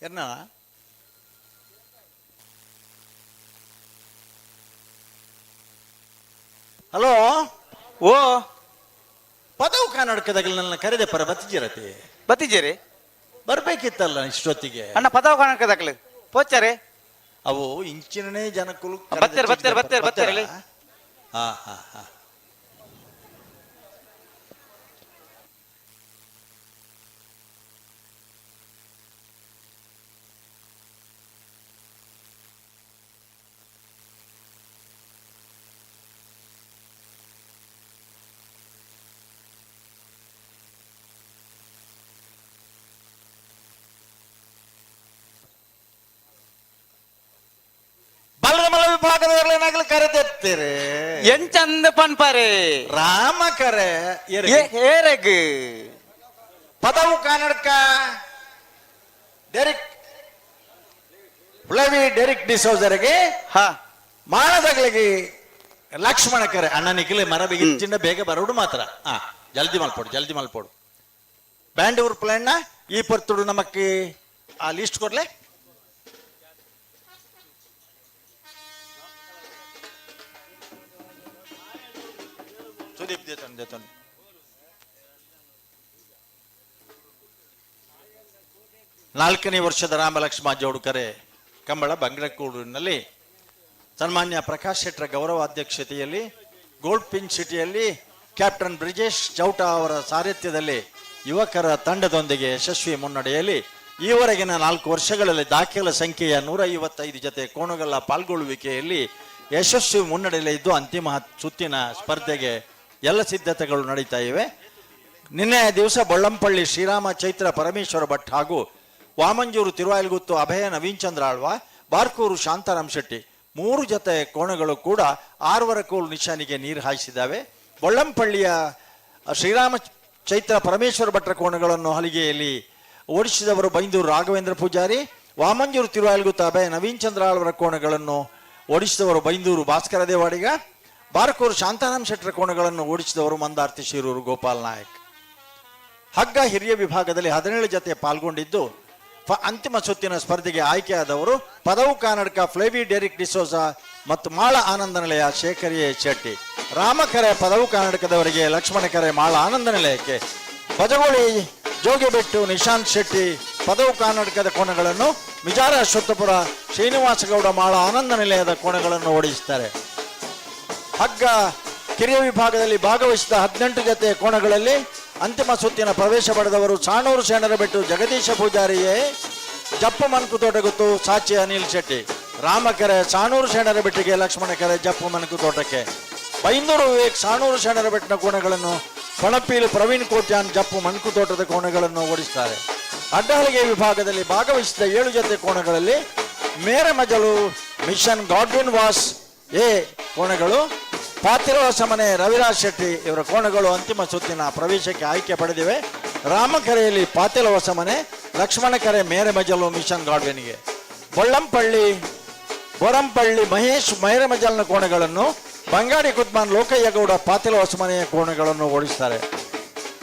ಎನ್ನ ಹಲೋ, ಓ ಪದವು ಕನ್ನಡಕದಾಗ ನನ್ನ ಕರೆದೆ ಪರ ಬತ್ತಿಜಿರತಿ. ಬತ್ತಿಜೇರಿ. ಬರ್ಬೇಕಿತ್ತಲ್ಲ ಇಷ್ಟೊತ್ತಿಗೆ. ಅಣ್ಣ, ಪದವು ಕನ್ನಡಕದಾಗಲಿ ಪೋಚಾರೆ. ಅವು ಇಂಚಿನೇ ಜನಕ್ಕೂ. ಬತ್ತೇರ್ ಬತ್ತೇರ್ ಬತ್ತೇರ್ ಬತ್ತೇರಲ್ಲಿ. ಹಾ ಹಾ ಹಾ. ಬಲರಮಲ ವಿಭಾಗದವರಲ್ಲೇನಾಗಲಿ ಕರೆದೆತ್ತೀರಿ. ಎಂಚಂದ ಪನ್ಪಾರೆ. ರಾಮ ಕರೆ. ಏರೆಗ್. ಪದವು ಕನ್ನಡಕ ಡೆರಿಕ್ ಫ್ಲವಿ ಡೆರಿಕ್ ಡಿಸೋಜರಿಗೆ, ಮಾಳದಗಳಿಗೆ ಲಕ್ಷ್ಮಣ ಕರೆ. ಅಣ್ಣನಿಗೆ ಮರ ಬಿಗಿಚಿಂದ ಬೇಗ ಬರೋಡು ಮಾತ್ರ. ಹಾ, ಜಲ್ದಿ ಮಲ್ಪೋಡು, ಜಲ್ದಿ ಮಲ್ಪೋಡು. ಬ್ಯಾಂಡ್ ಊರ್ಪುಲಣ್ಣ ಈ ಪರ್ತುಡು ನಮಕ್ಕೆ ಆ ಲಿಸ್ಟ್ ಕೊಡ್ಲೆ. ಸುದೀಪ್ ದೇತನ್ ದೇತನ್. ನಾಲ್ಕನೇ ವರ್ಷದ ರಾಮಲಕ್ಷ್ಮ ಜೋಡುಕರೆ ಕಂಬಳ ಬಂಗ್ರಕೂಡಿನಲ್ಲಿ ಸನ್ಮಾನ್ಯ ಪ್ರಕಾಶ್ ಶೆಟ್ಟರ ಗೌರವ ಅಧ್ಯಕ್ಷತೆಯಲ್ಲಿ ಗೋಲ್ಡ್ ಪಿನ್ ಸಿಟಿಯಲ್ಲಿ ಕ್ಯಾಪ್ಟನ್ ಬ್ರಿಜೇಶ್ ಚೌಟ ಅವರ ಸಾರಥ್ಯದಲ್ಲಿ ಯುವಕರ ತಂಡದೊಂದಿಗೆ ಯಶಸ್ವಿ ಮುನ್ನಡೆಯಲ್ಲಿ ಈವರೆಗಿನ 4 ವರ್ಷಗಳಲ್ಲಿ ದಾಖಲೆ ಸಂಖ್ಯೆಯ 155 ಜತೆ ಕೋಣುಗಳ ಪಾಲ್ಗೊಳ್ಳುವಿಕೆಯಲ್ಲಿ ಯಶಸ್ವಿ ಮುನ್ನಡೆಯಲ್ಲಿದ್ದು ಅಂತಿಮ ಸುತ್ತಿನ ಸ್ಪರ್ಧೆಗೆ ಎಲ್ಲ ಸಿದ್ಧತೆಗಳು ನಡೀತಾ ಇವೆ. ನಿನ್ನೆ ದಿವಸ ಬೊಳ್ಳಂಪಳ್ಳಿ ಶ್ರೀರಾಮ ಚೈತ್ರ ಪರಮೇಶ್ವರ ಭಟ್ ಹಾಗೂ ವಾಮಂಜೂರು ತಿರುವಾಯಲಗುತ್ತು ಅಭಯ ನವೀನ್ ಚಂದ್ರ ಆಳ್ವ, ಬಾರ್ಕೂರು ಶಾಂತಾರಾಮ್ ಶೆಟ್ಟಿ 3 ಜತೆ ಕೋಣಗಳು ಕೂಡ 6 ಕೋಲು ನಿಶಾನಿಗೆ ನೀರು ಹಾಯಿಸಿದ್ದಾವೆ. ಬೊಳ್ಳಂಪಳ್ಳಿಯ ಶ್ರೀರಾಮ ಚೈತ್ರ ಪರಮೇಶ್ವರ ಭಟ್ರ ಕೋಣಗಳನ್ನು ಹಲಿಗೆಯಲ್ಲಿ ಓಡಿಸಿದವರು ಬೈಂದೂರು ರಾಘವೇಂದ್ರ ಪೂಜಾರಿ, ವಾಮಂಜೂರು ತಿರುವಾಯಲಗುತ್ತು ಅಭಯ ನವೀನ್ ಚಂದ್ರ ಆಳ್ವರ ಕೋಣಗಳನ್ನು ಓಡಿಸಿದವರು ಬೈಂದೂರು ಭಾಸ್ಕರ ದೇವಾಡಿಗ, ಬಾರ್ಕೂರು ಶಾಂತಾರಾಮ್ ಶೆಟ್ಟರ ಕೋಣಗಳನ್ನು ಓಡಿಸಿದವರು ಮಂದಾರ್ತಿ ಶಿರೂರು ಗೋಪಾಲ್ ನಾಯಕ್. ಹಗ್ಗ ಹಿರಿಯ ವಿಭಾಗದಲ್ಲಿ 17 ಜತೆ ಪಾಲ್ಗೊಂಡಿದ್ದು ಅಂತಿಮ ಸುತ್ತಿನ ಸ್ಪರ್ಧೆಗೆ ಆಯ್ಕೆಯಾದವರು ಪದವು ಕರ್ನಾಟಕ ಫ್ಲೇವಿ ಡೆರಿಕ್ ಡಿಸೋಜಾ ಮತ್ತು ಮಾಳ ಆನಂದ ನಿಲಯ ಶೇಖರ್ ಎ ಶೆಟ್ಟಿ. ರಾಮಕರೆ ಪದವು ಕರ್ನಾಟಕದವರಿಗೆ, ಲಕ್ಷ್ಮಣಕರೆ ಮಾಳ ಆನಂದ ನಿಲಯಕ್ಕೆ, ಬಜಗೋಳಿ ಜೋಗಿಬೆಟ್ಟು ನಿಶಾಂತ್ ಶೆಟ್ಟಿ ಪದವು ಕರ್ನಾಟಕದ ಕೋಣಗಳನ್ನು, ಮಿಜಾರ ಅಶ್ವತ್ಥಪುರ ಶ್ರೀನಿವಾಸಗೌಡ ಮಾಳ ಆನಂದ ನಿಲಯದ ಕೋಣಗಳನ್ನು ಓಡಿಸುತ್ತಾರೆ. ಹಗ್ಗ ಕಿರಿಯ ವಿಭಾಗದಲ್ಲಿ ಭಾಗವಹಿಸಿದ 18 ಜತೆ ಕೋಣಗಳಲ್ಲಿ ಅಂತಿಮ ಸುತ್ತಿನ ಪ್ರವೇಶ ಪಡೆದವರು ಸಾಣೂರು ಶರಣರಬೆಟ್ಟು ಜಗದೀಶ ಪೂಜಾರಿಯೇ, ಜಪ್ಪು ಮನ್ಕು ತೋಟಗುತ್ತು ಸಾಚಿ ಅನಿಲ್ ಶೆಟ್ಟಿ. ರಾಮಕೆರೆ ಸಾಣೂರು ಶರಣರಬೆಟ್ಟಿಗೆ, ಲಕ್ಷ್ಮಣಕೆರೆ ಜಪ್ಪು ಮನ್ಕು ತೋಟಕ್ಕೆ, ಬೈಂದೂರು ವಿವೇಕ್ ಸಾಣೂರು ಶರಣರಬೆಟ್ಟಿನ ಕೋಣಗಳನ್ನು, ಪಣಪೀಲು ಪ್ರವೀಣ್ ಕೋಟ್ಯಾನ್ ಜಪ್ಪು ಮನ್ಕು ತೋಟದ ಕೋಣಗಳನ್ನು ಓಡಿಸುತ್ತಾರೆ. ಅಡ್ಡಹಲಿಗೆ ವಿಭಾಗದಲ್ಲಿ ಭಾಗವಹಿಸಿದ 7 ಜತೆ ಕೋಣಗಳಲ್ಲಿ Meramajalu mission Godwin Vas A ಕೋಣಗಳು, ಪಾತಿರುವ ಸಮನೆ ರವಿರಾಜ್ ಶೆಟ್ಟಿ ಇವರ ಕೋಣಗಳು ಅಂತಿಮ ಸುತ್ತಿನ ಪ್ರವೇಶಕ್ಕೆ ಆಯ್ಕೆ ಪಡೆದಿವೆ. ರಾಮಕೆರೆಯಲ್ಲಿ ಪಾತಿಲ ಹೊಸಮನೆ, ಲಕ್ಷ್ಮಣಕೆರೆ ಮೇರೆಮಜಲು ಮಿಷನ್ ಗಾಡ್ವಿನ್ಗೆ, ಬೊಳ್ಳಂಪಳ್ಳಿ ಬೊರಂಪಳ್ಳಿ ಮಹೇಶ್ ಮೇರೆಮಜಲ್ನ ಕೋಣಗಳನ್ನು, ಬಂಗಾಡಿ ಕುದ್ಮಾನ್ ಲೋಕಯ್ಯಗೌಡ ಪಾತಿಲ ಹೊಸಮನೆಯ ಕೋಣಗಳನ್ನು ಓಡಿಸುತ್ತಾರೆ.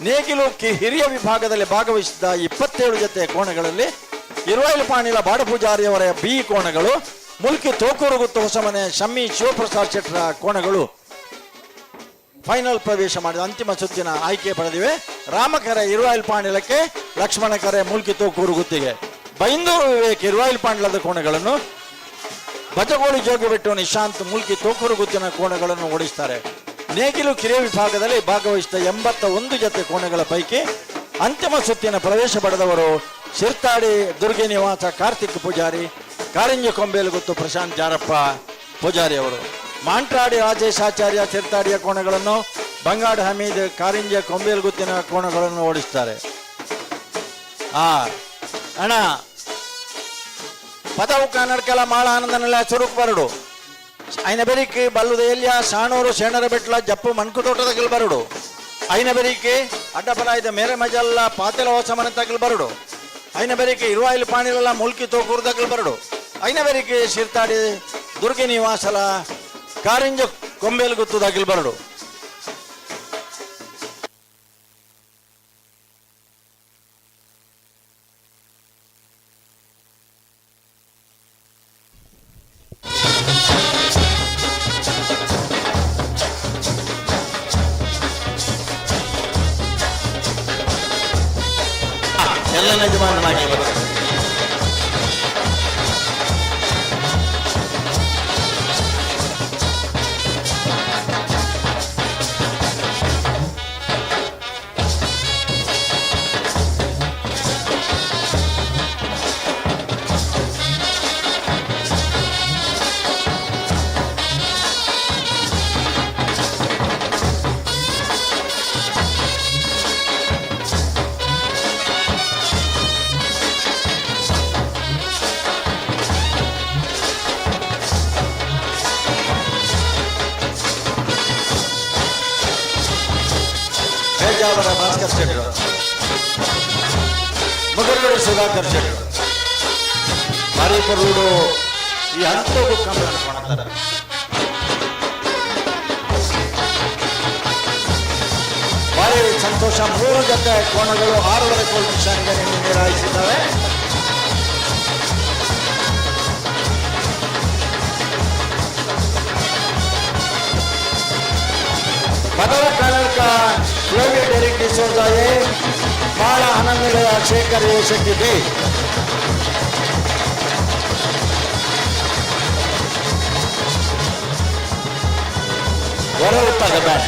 ನೇಗಿಲು ಹಿರಿಯ ವಿಭಾಗದಲ್ಲಿ ಭಾಗವಹಿಸಿದ 27 ಜತೆ ಕೋಣಗಳಲ್ಲಿ ಇರುವೈಲು ಪಾಣಿಲ ಬಾಡಪೂಜಾರಿಯವರ ಬಿ ಕೋಣಗಳು, ಮುಲ್ಕಿ ತೋಕೂರುಗುತ್ತು ಹೊಸಮನೆ ಶಮ್ಮಿ ಶಿವಪ್ರಸಾದ್ ಶೆಟ್ಟರ ಕೋಣಗಳು ಫೈನಲ್ ಪ್ರವೇಶ ಮಾಡಿದ ಅಂತಿಮ ಸುತ್ತಿನ ಆಯ್ಕೆ ಪಡೆದಿವೆ. ರಾಮಕೆರೆ ಇರುವಾಯಿಲ್ ಪಾಂಡಿಲಕ್ಕೆ, ಲಕ್ಷ್ಮಣಕೆರೆ ಮುಲ್ಕಿ ತೋಕೂರು ಗುತ್ತಿಗೆ, ಬೈಂದೂರು ವಿವೇಕ್ ಇರುವಾಯಿಲ್ ಪಾಂಡಿಲದ ಕೋಣಗಳನ್ನು, ಬಜಗೋಳಿ ಜೋಗಿಬೆಟ್ಟು ನಿಶಾಂತ್ ಮುಲ್ಕಿ ತೋಕೂರು ಗುತ್ತಿನ ಕೋಣಗಳನ್ನು ಓಡಿಸುತ್ತಾರೆ. ನೇಗಿಲು ಕಿರಿಯ ವಿಭಾಗದಲ್ಲಿ ಭಾಗವಹಿಸಿದ 81 ಜತೆ ಕೋಣಗಳ ಪೈಕಿ ಅಂತಿಮ ಸುತ್ತಿನ ಪ್ರವೇಶ ಪಡೆದವರು ಶಿರ್ತಾಡಿ ದುರ್ಗೆ ನಿವಾಸ ಕಾರ್ತಿಕ್ ಪೂಜಾರಿ, ಕಾರಿಂಜ ಕೊಂಬೇಲುಗುತ್ತು ಪ್ರಶಾಂತ್ ಜಾರಪ್ಪ ಪೂಜಾರಿ ಅವರು. ಮಾಂಟ್ರಾಡಿ ರಾಜೇಶ್ ಆಚಾರ್ಯ ಸಿರ್ತಾಡಿಯ ಕೋಣಗಳನ್ನು, ಬಂಗಾಡ್ ಹಮೀದ್ ಕಾರಿಂಜ ಕೊಂಬೇಲುಗುತ್ತಿನ ಕೋಣಗಳನ್ನು ಓಡಿಸುತ್ತಾರೆ. ಅಣ್ಣ ಪದವು ಕನ್ನಡಕೆಲ್ಲ ಮಾಳ ಆನಂದನೆಲ್ಲ ಚುರುಕು ಬರಡು. ಐನ ಬೆರಿಕೆ ಬಲ್ಲುದ ಎಲ್ಯ ಸಾಣೂರು ಶೇಣರ ಬೆಟ್ಲ ಜಪ್ಪು ಮಣ್ಕುತೋಟದ ಬರುಡು. ಐನ ಬೆರಿಕೆ ಅಡ್ಡಪಲಾಯ್ದ ಮೇರೆ ಮಜಲ್ಲ ಪಾತೆಲ ಹೊಸ ತಗಲ್ ಬರುಡು. ಐನ ಬೆರಿಕೆ ಇರುವಾಯಿಲು ಪಾಣಿಲೆಲ್ಲ ಮುಲ್ಕಿ ತೋಕೂರು ಬರುಡು. ಐನ ಬೆರಿಕೆ ಶಿರ್ತಾಡಿ ದುರ್ಗೆ ನಿವಾಸಲ ಕಾರಿಂಜ ಕೊಂಬೇಲು ಗುತ್ತು ದಾಖಲು ಬರಡು. ಎಲ್ಲ ಯಜಮಾನನಾಗಿ ಬರ್ತದೆ. ಪೇಜಾವರ ಭಾಸ್ಕರ್ ಶೆಟ್ಟರು, ಮುಗರ್ಗಡೆ ಸುಧಾಕರ್ ಶೆಟ್ಟರು, ಮಾರೀಪುರೂಡು ಈ ಹಂತವು ಕಂಬಳ ಕೊಣತಾರೆ. ಭಾರಿ ಸಂತೋಷ. 3 ಜೊತೆ ಕೋಣಗಳು 6.25 ಕೋಲ್ ನಿಶಾನಿಗೆ ನಿನ್ನೆ ನಿರಾಯಿಸಿದ್ದಾವೆ. ಪದವ ಕರ್ನಾಟಕ ಫ್ಲೇವಿಯೋ ಡೆರಿಕ್ ಡಿಸೋಜಾ ಎ, ಬಾಳ ಆನಂದಲಯ ಶೇಖರ್ ಎ ಶೆಟ್ಟಿ ಬಿ. ಹೊರ ಉತ್ತದ ಬ್ಯಾಟ್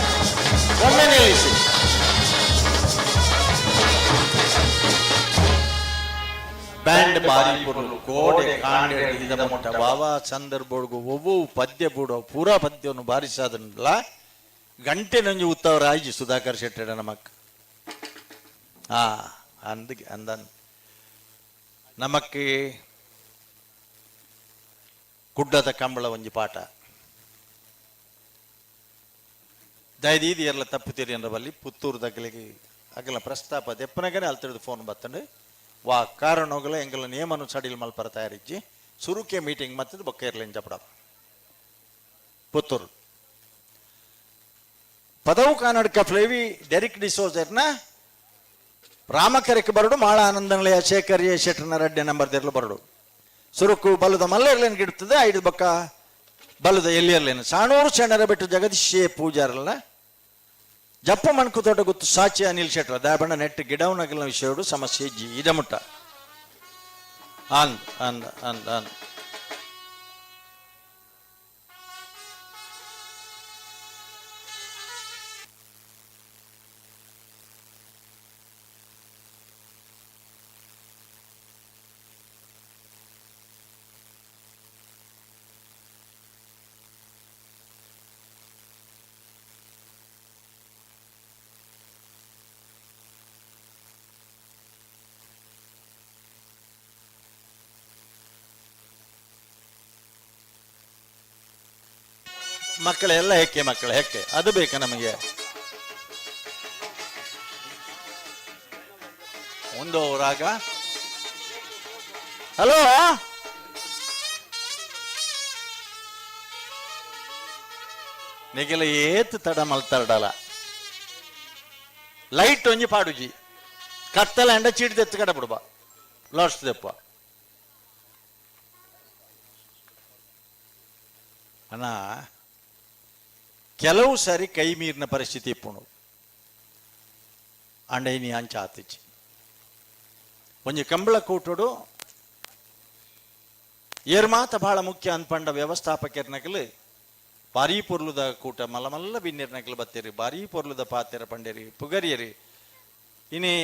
ಒಮ್ಮೆ ನಿಲ್ಲಿಸಿ. ಬ್ಯಾಂಡ್ ಬಾರಿ ಪೊರ್ಲು ಕೋಡೆ ಕಾಂಡೆ ಇದ ಮೊಟ್ಟ ಬಾಬಾ ಸಂದರ್ಭೊಡ್ಗು ಒವ್ವು ಪದ್ಯ ಬೂಡೋ ಪೂರಾ ಪದ್ಯವನ್ನು ಬಾರಿಸಾದನ್ಲ ಗಂಟೆ ನಂಜು ಉತ್ತವರ ಆಯ್ಜಿ ಸುಧಾಕರ್ ಶೆಟ್ಟೆ ನಮಕ್ ಆ ಅಂದ ಅಂದ ನಮಕ್ಕೆ ಕುಡ್ಡದ ಕಂಬಳ ಒಂಜಿ ಪಾಠ ದಯದೀದಿ ಎಲ್ಲ ತಪ್ಪುತ್ತೀರಿ ಬಲ್ಲಿ ಪುತ್ತೂರು ದಗ್ಲಿಗೆ ಅಗಲ ಪ್ರಸ್ತಾಪ ದೆಪ್ಪನಗನೆ ಅಲ್ತಿಡ್ದು ಫೋನ್ ಬತ್ತಂಡು ವಾ ಕಾರಣೋಗಲ ಎಂಗಲ ನಿಯಮನು ಸಡಿಲ್ ಮಲ್ಪರ ತಯಾರಿಜ್ಜಿ ಸುರುಕೆ ಮೀಟಿಂಗ್ ಮತ್ತದು ಬೊಕ್ಕ ಇರ್ಲಿಂಜ ಜಪಡ ಪುತ್ತೂರು ಪದವು ಕನ್ನಡಕ ಫ್ಲೇವಿ ಡೆರಿಕ್ ಡಿಸೋಜರ್ನ ರಾಮಕರೆಕ್ ಬರಡು ಮಾಳ ಆನಂದನಿಲಯ ಶೇಖರ್ ಎ ಶೆಟ್ಟರ್ನ ರಡ್ಡೆ ನಂಬರ್ ದಿರ್ಲು ಬರಡು ಸುರುಕು ಬಲುದ ಮಲ್ಲೆರ್ಲೇನು ಗಿಡ್ತದೆ ಐದು ಬಕ್ಕ ಬಲುದ ಎಲ್ಲಿಯರ್ಲೇನು ಸಾಣೂರು ಶೆಣರ ಬಿಟ್ಟು ಜಗದೀಶ್ ಎ ಪೂಜಾರಲ್ಲ ಜಪ್ಪ ಮಣ್ಕು ತೋಟ ಗೊತ್ತು ಸಾಚಿ ಅನಿಲ್ ಶೆಟ್ರ ದಾಬಣ್ಣ ನೆಟ್ ಗಿಡವನಗಲ ವಿಷಯಡು ಸಮಸ್ಯೆ ಜಿ ಇದಮುಟ್ಟ ಅಂದ್ ಅಂದ್ ಅಂದ್ ಅಂದ್ ಮಕ್ಕಳೆಲ್ಲ ಹೆಕ್ಕೆ, ಮಕ್ಕಳ ಹೆಕ್ಕೆ ಅದು ಬೇಕಾ ನಮಗೆ? ಒಂದು ರಾಗ. ಹಲೋ, ನಿಗೆಲ ಏತ್ ತಡ ಮಲ್ತಾರಡಲ ಲೈಟ್ ಒಂಜಿ ಪಾಡುಜಿ ಕತ್ತಲ ಅಂಡ ಚೀಟಿ ತೆತ್ತು ಕಡ ಬಿಡುವ ಲಾಸ್ಟ್ ದೆಪ್ಪ ಅಣ್ಣ. ಕೆಲವು ಸಾರಿ ಕೈ ಮೀರಿನ ಪರಿಸ್ಥಿತಿ ಇಪ್ಪುಂಡು ಅಂಡ ಇನಿ ಅಂಚ ಆತಿಚ್ಚಿ ಒಂಜಿ ಕಂಬಳ ಕೂಟುಡು ಏರ್ ಮಾತ ಬಹಳ ಮುಖ್ಯ ಅನ್ಪಂಡ ವ್ಯವಸ್ಥಾಪಕರ್ನಕಲು ಭಾರೀ ಪೊರ್ಲುದ ಕೂಟ ಮಲ್ಲ ಮಲ್ಲ ಬಿನ್ನಿರ್ನಕಲು ಬತ್ತೀರಿ, ಭಾರೀ ಪೊರ್ಲುದ ಪಾತೆರ ಪಂಡೇರಿ ಪುಗರಿಯರಿ. ಇನಿ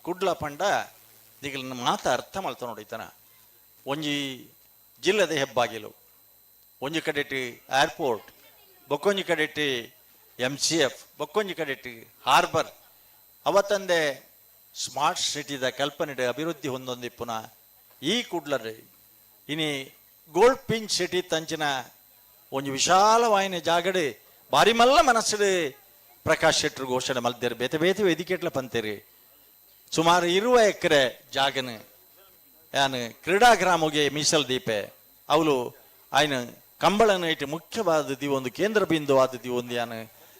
ಕುಡ್ಲ ಪಂಡ ದಿಗಲ ಮಾತ ಅರ್ಥ ಮಲ್ತ ನೋಡಿತನ. ಒಂಜಿ ಜಿಲ್ಲದ ಹೆಬ್ಬಾಗಿಲು, ಒಂಜಿ ಕಡೆಟ್ ಏರ್ಪೋರ್ಟ್, ಬೊಕ್ಕೊಂಜಿ ಕಡೆಟ್ ಎಮ್ ಸಿ ಎಫ್, ಬೊಕ್ಕೊಂಜಿ ಕಡೆಟ್ ಹಾರ್ಬರ್. ಅವತ್ತಂದೆ ಸ್ಮಾರ್ಟ್ ಸಿಟಿದ ಕಲ್ಪನೆ ಅಭಿವೃದ್ಧಿ ಹೊಂದೊಂದಿಪ್ಪುನ ಈ ಕುಡ್ಲರಿ ಇನಿ ಗೋಲ್ಡ್ ಪಿಂಚ್ ಸಿಟಿ ತಂಚಿನ ಒಂಜಿ ವಿಶಾಲವಾಯಿನ ಜಾಗಡೆ ಬಾರಿ ಮಲ್ಲ ಮನಸ್ಸುಡು ಪ್ರಕಾಶ್ ಶೆಟ್ಟರು ಘೋಷಣೆ ಮಲ್ತೇರು, ಬೇತೆ ಬೇತೆ ವೇದಿಕೆಟ್ಲ ಪಂತೇರು. ಸುಮಾರು 20 ಎಕರೆ ಜಾಗನ ಯಾನ್ ಕ್ರೀಡಾ ಗ್ರಾಮಗೆ ಮೀಸಲು ದೀಪೆ ಅವಳು ಆಯ್ನ ಕಂಬಳನ ಇಟ್ಟು ಮುಖ್ಯವಾದ ಒಂದು ಕೇಂದ್ರ ಬಿಂದು ಆದ ಒಂದು ಯಾನ್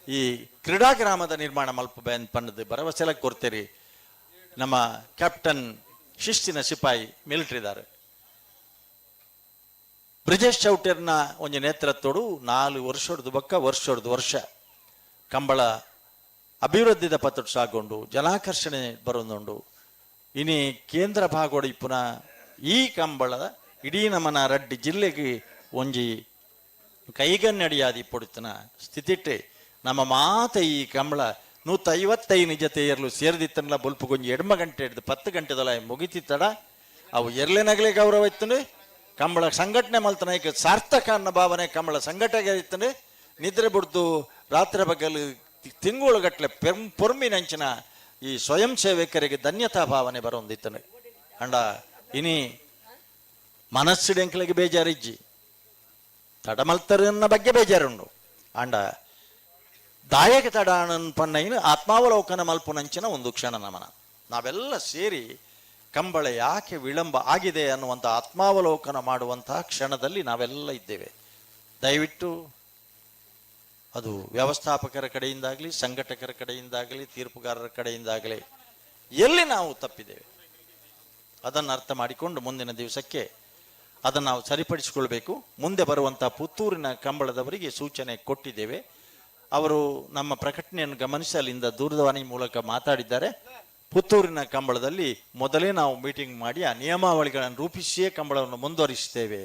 ಈ ಕ್ರೀಡಾ ಗ್ರಾಮದ ನಿರ್ಮಾಣ ಮಲ್ಪ ಪಣ್ಣದು ಭರವಸೆಲ ಕೊಡ್ತೀರಿ. ನಮ್ಮ ಕ್ಯಾಪ್ಟನ್ ಶಿಸ್ತಿನ ಸಿಪಾಯಿ ಮಿಲಿಟರಿದಾರೆ ಬ್ರಿಜೇಶ್ ಚೌಟರ್ನ ಒಂಜಿ ನೇತೃತ್ವಡು 4 ವರ್ಷದ ಬೊಕ್ಕ ವರ್ಷದ ವರ್ಷ ಕಂಬಳ ಅಭಿವೃದ್ಧಿದ ಪತ್ತೊಟ್ಟು ಸಾಗೊಂಡು ಜನಾಕರ್ಷಣೆ ಬರೋದುಂಡು. ಇನಿ ಕೇಂದ್ರ ಭಾಗೋಡು ಇಪ್ಪುನ ಈ ಕಂಬಳದ ಇಡೀ ನಮ್ಮನ ರಡ್ಡಿ ಜಿಲ್ಲೆಗೆ ಒಂಜಿ ಕೈಗನ್ನಡಿಯಾದಿ ಪೊಡುತ್ತನ ಸ್ಥಿತಿಟ್ಟೆ ನಮ್ಮ ಮಾತ ಈ ಕಂಬಳ 155 ಜೊತೆ ಎರ್ಲು ಸೇರ್ದಿತ್ತನ್ಲ ಬೊಲ್ಪುಗೊಂಜಿ 8 ಗಂಟೆ ಹಿಡ್ದು 10 ಗಂಟೆದಲ್ಲ ಮುಗಿತಿತ್ತಡ. ಅವು ಎರ್ಲೆನಗಲೇ ಗೌರವ ಇತ್ತಂದ್ರೆ ಕಂಬಳ ಸಂಘಟನೆ ಮಲ್ತನ ಈಗ ಸಾರ್ಥಕ ಅನ್ನೋ ಭಾವನೆ ಕಂಬಳ ಸಂಘಟನೆ ಇತ್ತಂದ್ರೆ ನಿದ್ರೆ ಬಿಡ್ದು ರಾತ್ರಿ ಬಗ್ಗಲು ತಿಂಗಳುಗಟ್ಟಲೆ ಪೊರ್ಮಿನಂಚಿನ ಈ ಸ್ವಯಂ ಸೇವಕರಿಗೆ ಧನ್ಯತಾ ಭಾವನೆ ಬರೋಂದಿತ್ತನೆ. ಅಂಡ ಇನಿ ಮನಸ್ಸಿಡೆಂಕ್ಲಿಗೆ ಬೇಜಾರಿಜ್ಜಿ ತಡಮಲ್ತರನ್ನ ಬಗ್ಗೆ ಬೇಜಾರುಂಡು. ಅಂಡ ದಾಯಕ ತಡ ಪನ್ನೈನ ಆತ್ಮಾವಲೋಕನ ಮಲ್ಪುನಂಚಿನ ಒಂದು ಕ್ಷಣ ನಮನ ನಾವೆಲ್ಲ ಸೇರಿ ಕಂಬಳ ಯಾಕೆ ವಿಳಂಬ ಆಗಿದೆ ಅನ್ನುವಂಥ ಆತ್ಮಾವಲೋಕನ ಮಾಡುವಂತಹ ಕ್ಷಣದಲ್ಲಿ ನಾವೆಲ್ಲ ಇದ್ದೇವೆ. ದಯವಿಟ್ಟು ಅದು ವ್ಯವಸ್ಥಾಪಕರ ಕಡೆಯಿಂದಾಗಲಿ, ಸಂಘಟಕರ ಕಡೆಯಿಂದಾಗಲಿ, ತೀರ್ಪುಗಾರರ ಕಡೆಯಿಂದಾಗಲಿ ಎಲ್ಲಿ ನಾವು ತಪ್ಪಿದ್ದೇವೆ ಅದನ್ನು ಅರ್ಥ ಮಾಡಿಕೊಂಡು ಮುಂದಿನ ದಿವಸಕ್ಕೆ ಅದನ್ನು ನಾವು ಸರಿಪಡಿಸಿಕೊಳ್ಬೇಕು. ಮುಂದೆ ಬರುವಂಥ ಪುತ್ತೂರಿನ ಕಂಬಳದವರಿಗೆ ಸೂಚನೆ ಕೊಟ್ಟಿದ್ದೇವೆ. ಅವರು ನಮ್ಮ ಪ್ರಕಟಣೆಯನ್ನು ಗಮನಿಸಿ ಅಲ್ಲಿಂದ ದೂರವಾಣಿ ಮೂಲಕ ಮಾತಾಡಿದ್ದಾರೆ. ಪುತ್ತೂರಿನ ಕಂಬಳದಲ್ಲಿ ಮೊದಲೇ ನಾವು ಮೀಟಿಂಗ್ ಮಾಡಿ ಆ ನಿಯಮಾವಳಿಗಳನ್ನು ರೂಪಿಸಿಯೇ ಕಂಬಳವನ್ನು ಮುಂದುವರಿಸ್ತೇವೆ,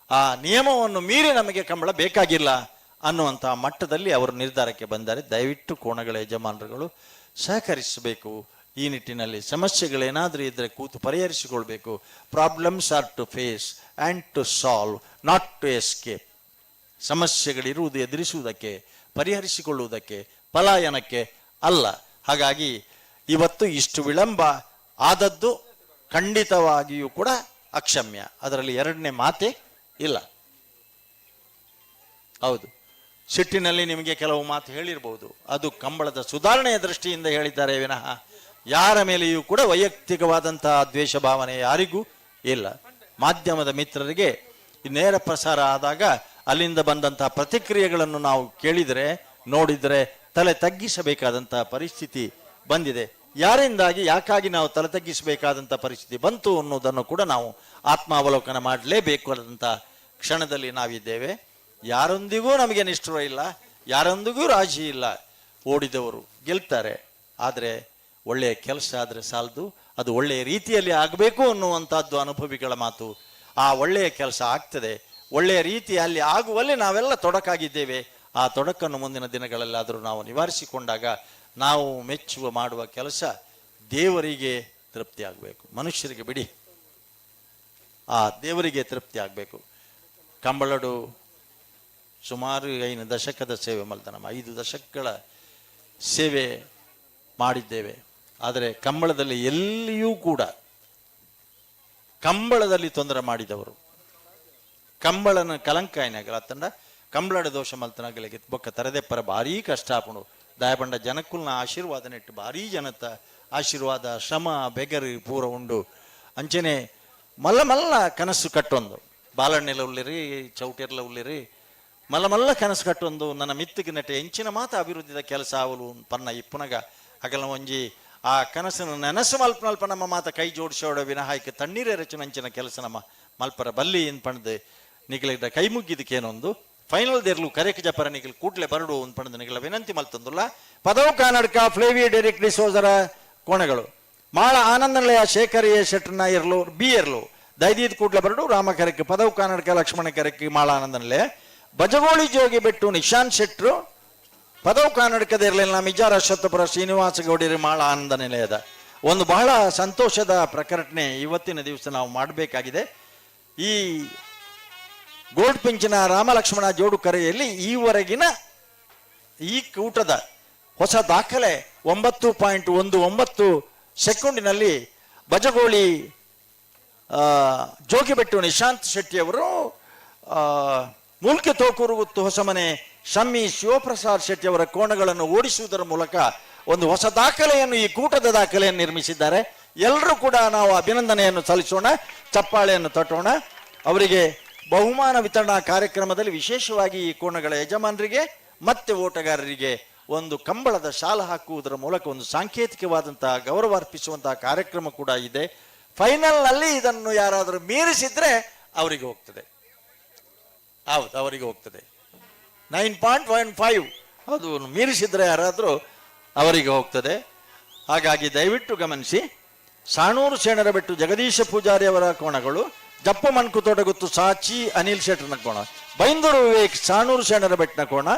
ಆ ನಿಯಮವನ್ನು ಮೀರಿ ನಮಗೆ ಕಂಬಳ ಬೇಕಾಗಿಲ್ಲ ಅನ್ನುವಂಥ ಮಟ್ಟದಲ್ಲಿ ಅವರು ನಿರ್ಧಾರಕ್ಕೆ ಬಂದರೆ ದಯವಿಟ್ಟು ಕೋಣಗಳ ಯಜಮಾನರುಗಳು ಸಹಕರಿಸಬೇಕು. ಈ ನಿಟ್ಟಿನಲ್ಲಿ ಸಮಸ್ಯೆಗಳೇನಾದರೂ ಇದ್ದರೆ ಕೂತು ಪರಿಹರಿಸಿಕೊಳ್ಬೇಕು. Problems are to face and to solve, not to escape. ಸಮಸ್ಯೆಗಳಿರುವುದು ಎದುರಿಸುವುದಕ್ಕೆ, ಪರಿಹರಿಸಿಕೊಳ್ಳುವುದಕ್ಕೆ, ಪಲಾಯನಕ್ಕೆ ಅಲ್ಲ. ಹಾಗಾಗಿ ಇವತ್ತು ಇಷ್ಟು ವಿಳಂಬ ಆದದ್ದು ಖಂಡಿತವಾಗಿಯೂ ಕೂಡ ಅಕ್ಷಮ್ಯ, ಅದರಲ್ಲಿ ಎರಡನೇ ಮಾತೇ ಇಲ್ಲ. ಹೌದು, ಸಿಟ್ಟಿನಲ್ಲಿ ನಿಮಗೆ ಕೆಲವು ಮಾತು ಹೇಳಿರ್ಬೋದು, ಅದು ಕಂಬಳದ ಸುಧಾರಣೆಯ ದೃಷ್ಟಿಯಿಂದ ಹೇಳಿದ್ದಾರೆ ವಿನಃ ಯಾರ ಮೇಲೆಯೂ ಕೂಡ ವೈಯಕ್ತಿಕವಾದಂತಹ ದ್ವೇಷ ಭಾವನೆ ಯಾರಿಗೂ ಇಲ್ಲ. ಮಾಧ್ಯಮದ ಮಿತ್ರರಿಗೆ ನೇರ ಪ್ರಸಾರ ಆದಾಗ ಅಲ್ಲಿಂದ ಬಂದಂತಹ ಪ್ರತಿಕ್ರಿಯೆಗಳನ್ನು ನಾವು ಕೇಳಿದರೆ, ನೋಡಿದರೆ ತಲೆ ತಗ್ಗಿಸಬೇಕಾದಂತಹ ಪರಿಸ್ಥಿತಿ ಬಂದಿದೆ. ಯಾರಿಂದಾಗಿ, ಯಾಕಾಗಿ ನಾವು ತಲೆ ತಗ್ಗಿಸಬೇಕಾದಂಥ ಪರಿಸ್ಥಿತಿ ಬಂತು ಅನ್ನೋದನ್ನು ಕೂಡ ನಾವು ಆತ್ಮಾವಲೋಕನ ಮಾಡಲೇಬೇಕು ಆದಂಥ ಕ್ಷಣದಲ್ಲಿ ನಾವಿದ್ದೇವೆ. ಯಾರೊಂದಿಗೂ ನಮಗೆ ನಿಷ್ಠುರ ಇಲ್ಲ, ಯಾರೊಂದಿಗೂ ರಾಜಿ ಇಲ್ಲ. ಓಡಿದವರು ಗೆಲ್ತಾರೆ, ಆದರೆ ಒಳ್ಳೆಯ ಕೆಲಸ ಆದರೆ ಸಾಲದು, ಅದು ಒಳ್ಳೆಯ ರೀತಿಯಲ್ಲಿ ಆಗಬೇಕು ಅನ್ನುವಂಥದ್ದು ಅನುಭವಿಗಳ ಮಾತು. ಆ ಒಳ್ಳೆಯ ಕೆಲಸ ಆಗ್ತದೆ, ಒಳ್ಳೆಯ ರೀತಿ ಅಲ್ಲಿ ಆಗುವಲ್ಲಿ ನಾವೆಲ್ಲ ತೊಡಕಾಗಿದ್ದೇವೆ. ಆ ತೊಡಕನ್ನು ಮುಂದಿನ ದಿನಗಳಲ್ಲಾದರೂ ನಾವು ನಿವಾರಿಸಿಕೊಂಡಾಗ ನಾವು ಮೆಚ್ಚುವ ಮಾಡುವ ಕೆಲಸ ದೇವರಿಗೆ ತೃಪ್ತಿ ಆಗಬೇಕು, ಮನುಷ್ಯರಿಗೆ ಬಿಡಿ, ಆ ದೇವರಿಗೆ ತೃಪ್ತಿ ಆಗಬೇಕು. ಕಂಬಳಡು ಸುಮಾರು 5 ದಶಕದ ಸೇವೆ ಮಲ್ತ, ನಮ್ಮ 5 ದಶಕಗಳ ಸೇವೆ ಮಾಡಿದ್ದೇವೆ. ಆದರೆ ಕಂಬಳದಲ್ಲಿ ಎಲ್ಲಿಯೂ ಕೂಡ ಕಂಬಳದಲ್ಲಿ ತೊಂದರೆ ಮಾಡಿದವರು ಕಂಬಳನ ಕಲಂಕ ಏನಾಗಲ್ಲ ತಂಡ ಕಂಬಳಡ ದೋಷ ಮಲ್ತನಾಗಲಿಕ್ಕೆ ಬೊಕ್ಕ ತರದೆಪ್ಪರ ಭಾರೀ ಕಷ್ಟ ಆಪುಂಡು. ದಯಪಂಡ ಜನಕ್ಕುಲ್ನ ಆಶೀರ್ವಾದ ನೆಟ್ಟು ಭಾರೀ ಜನತ ಆಶೀರ್ವಾದ ಶ್ರಮ ಬೆಗರು ಪೂರ ಉಂಡು. ಅಂಚನೆ ಮಲ್ಲ ಮಲ್ಲ ಕನಸು ಕಟ್ಟೊಂದು ಬಾಲಣ್ಣೆಲ್ಲ ಉಳ್ಳಿರಿ, ಚೌಟೆರ್ಲ ಉಳ್ಳಿರಿ, ಮಲ್ಲ ಮಲ್ಲ ಕನಸು ಕಟ್ಟೊಂದು ನನ್ನ ಮಿತ್ತಿಗೆ ನೆಟ್ಟೆ ಎಂಚಿನ ಮಾತ ಅಭಿವೃದ್ಧಿದ ಕೆಲಸ ಅವಲು ಪನ್ನ ಇಪ್ಪುನಗ ಅಗಲ ಒಂಜಿ ಆ ಕನಸನ್ನು ನೆನಸು ಮಲ್ಪ ನಮ್ಮ ಮಾತ ಕೈ ಜೋಡಿಸೋಡ ವಿನಃ ಇಕ್ಕ ತಣ್ಣೀರೇ ರಚನಂಚಿನ ಕೆಲಸ ನಮ್ಮ ಮಲ್ಪರ ಬಲ್ಲಿ ಏನ್ ಪಣದು ನಿಗಲಿದ್ದ ಕೈ ಮುಗ್ಗಿದಕ್ಕೇನೊಂದು ಫೈನಲ್ ದೇರ್ಲು ಕರೆಕ್ ಜಪರ ನಿಗಲ್ ಕೂಡ್ಲೆ ಬರಡು ಒಂದು ಪಣದು ನಿಗಲ ವಿನಂತಿ ಮಲ್ತಂದುಲ್ಲ. ಪದವು ಕಾನಡ್ಕ ಫ್ಲೇವಿ ಡೆರಿಕ್ ಡಿಸೋಜರ ಕೋಣಗಳು ಮಾಳ ಆನಂದನಿಲಯ ಶೇಖರ್ ಎ ಶೆಟ್ಟರ್ನ ಇರ್ಲು ಬಿ ಎರ್ಲು ದೈದೀದ್ ಕೂಡ್ಲೆ ಬರಡು ರಾಮ ಕರೆಕ್ ಪದವು ಕಾನಡ್ಕ ಲಕ್ಷ್ಮಣ ಕರೆಕ್ ಮಾಳ ಆನಂದನಿಲಯ ಬಜಗೋಳಿ ಜೋಗಿ ಬೆಟ್ಟು ನಿಶಾನ್ ಶೆಟ್ರು ಪದವು ಕಾನಡ್ಕದ ಇರಲಿಲ್ಲ ಮಿಜಾರ ಅಶ್ವತ್ಥಪುರ ಶ್ರೀನಿವಾಸ ಗೌಡಿರಿ ಮಾಳ ಆನಂದ ನಿಲಯದ ಒಂದು ಬಹಳ ಸಂತೋಷದ ಪ್ರಕಟಣೆ ಇವತ್ತಿನ ದಿವಸ ನಾವು ಮಾಡಬೇಕಾಗಿದೆ. ಈ ಗೋಲ್ಡ್ ಪಿಂಚಿನ ರಾಮಲಕ್ಷ್ಮಣ ಜೋಡು ಕರೆಯಲ್ಲಿ ಈವರೆಗಿನ ಈ ಕೂಟದ ಹೊಸ ದಾಖಲೆ 9.19 ಸೆಕೆಂಡಿನಲ್ಲಿ ಬಜಗೋಳಿ ಜೋಗಿಬೆಟ್ಟು ನಿಶಾಂತ್ ಶೆಟ್ಟಿಯವರು ಮೂಲ್ಕೆ ತೋಕೂರುಗುತ್ತು ಹೊಸಮನೆ ಶಮ್ಮಿ ಶಿವಪ್ರಸಾದ್ ಶೆಟ್ಟಿ ಅವರ ಕೋಣಗಳನ್ನು ಓಡಿಸುವುದರ ಮೂಲಕ ಒಂದು ಹೊಸ ದಾಖಲೆಯನ್ನು, ಈ ಕೂಟದ ದಾಖಲೆಯನ್ನು ನಿರ್ಮಿಸಿದ್ದಾರೆ. ಎಲ್ಲರೂ ಕೂಡ ನಾವು ಅಭಿನಂದನೆಯನ್ನು ಸಲ್ಲಿಸೋಣ, ಚಪ್ಪಾಳೆಯನ್ನು ತಟ್ಟೋಣ. ಅವರಿಗೆ ಬಹುಮಾನ ವಿತರಣಾ ಕಾರ್ಯಕ್ರಮದಲ್ಲಿ ವಿಶೇಷವಾಗಿ ಈ ಕೋಣಗಳ ಯಜಮಾನರಿಗೆ ಮತ್ತೆ ಓಟಗಾರರಿಗೆ ಒಂದು ಕಂಬಳದ ಶಾಲ ಹಾಕುವುದರ ಮೂಲಕ ಒಂದು ಸಾಂಕೇತಿಕವಾದಂತಹ ಗೌರವ ಅರ್ಪಿಸುವಂತಹ ಕಾರ್ಯಕ್ರಮ ಕೂಡ ಇದೆ. ಫೈನಲ್ನಲ್ಲಿ ಇದನ್ನು ಯಾರಾದರೂ ಮೀರಿಸಿದ್ರೆ ಅವರಿಗೆ ಹೋಗ್ತದೆ. ಹೌದು, ಅವರಿಗೆ ಹೋಗ್ತದೆ. 9.15 ಅದು ಮೀರಿಸಿದ್ರೆ ಯಾರಾದರೂ ಅವರಿಗೆ ಹೋಗ್ತದೆ. ಹಾಗಾಗಿ ದಯವಿಟ್ಟು ಗಮನಿಸಿ. ಸಾಣೂರು ಶೇಣರ ಬೆಟ್ಟು ಜಗದೀಶ ಪೂಜಾರಿ ಅವರ ಕೋಣಗಳು, ಜಪ್ಪ ಮನ್ಕು ತೋಟಗುತ್ತು ಸಾಚಿ ಅನಿಲ್ ಶೆಟ್ಟರ್ನ ಕೋಣ, ಬೈಂದೂರು ವಿವೇಕ್ ಸಾಣೂರು ಶೇಣರ ಬೆಟ್ಟನ ಕೋಣ,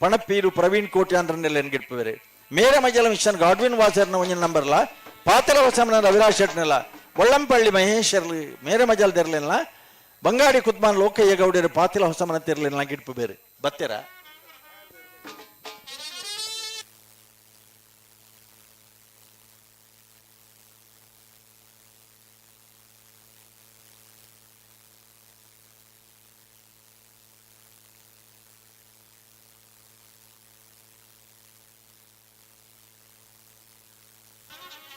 ಪಣಪ್ಪೀರು ಪ್ರವೀಣ್ ಕೋಟ್ಯಾಂದ್ರನ್ನೆಲ್ಲ ಎನ್ಗಿಡ್ಪುವೆರೆ, ಮೇರೆ ಮಜಲ ಮಿಷನ್ ಗಾಡ್ವಿನ್ ವಾಸರ್ನ ಒಂಜಿನ ನಂಬರ್ಲ, ಪಾತ್ರ ವಸಮನ ರವಿರಾಜ್ ಶೆಟ್ನೆಲ್ಲ, ಒಳ್ಳಂಪಳ್ಳಿ ಮಹೇಶರ್ಲಿ ಮೇರೆ ಮಜಲ್ ದೆರ್ಲಿಲ್ಲ, ಬಂಗಾಡಿ ಕುತ್ಮಾನ್ ಲೋಕಯ್ಯ ಗೌಡಿಯರು ಪಾತಿಲ ಹೊಸಮನ ತಿರ್ಲಿಲ್ಲ ಗಿಡ್ಪು ಬೇರೆ ಬತ್ತೀರಾ?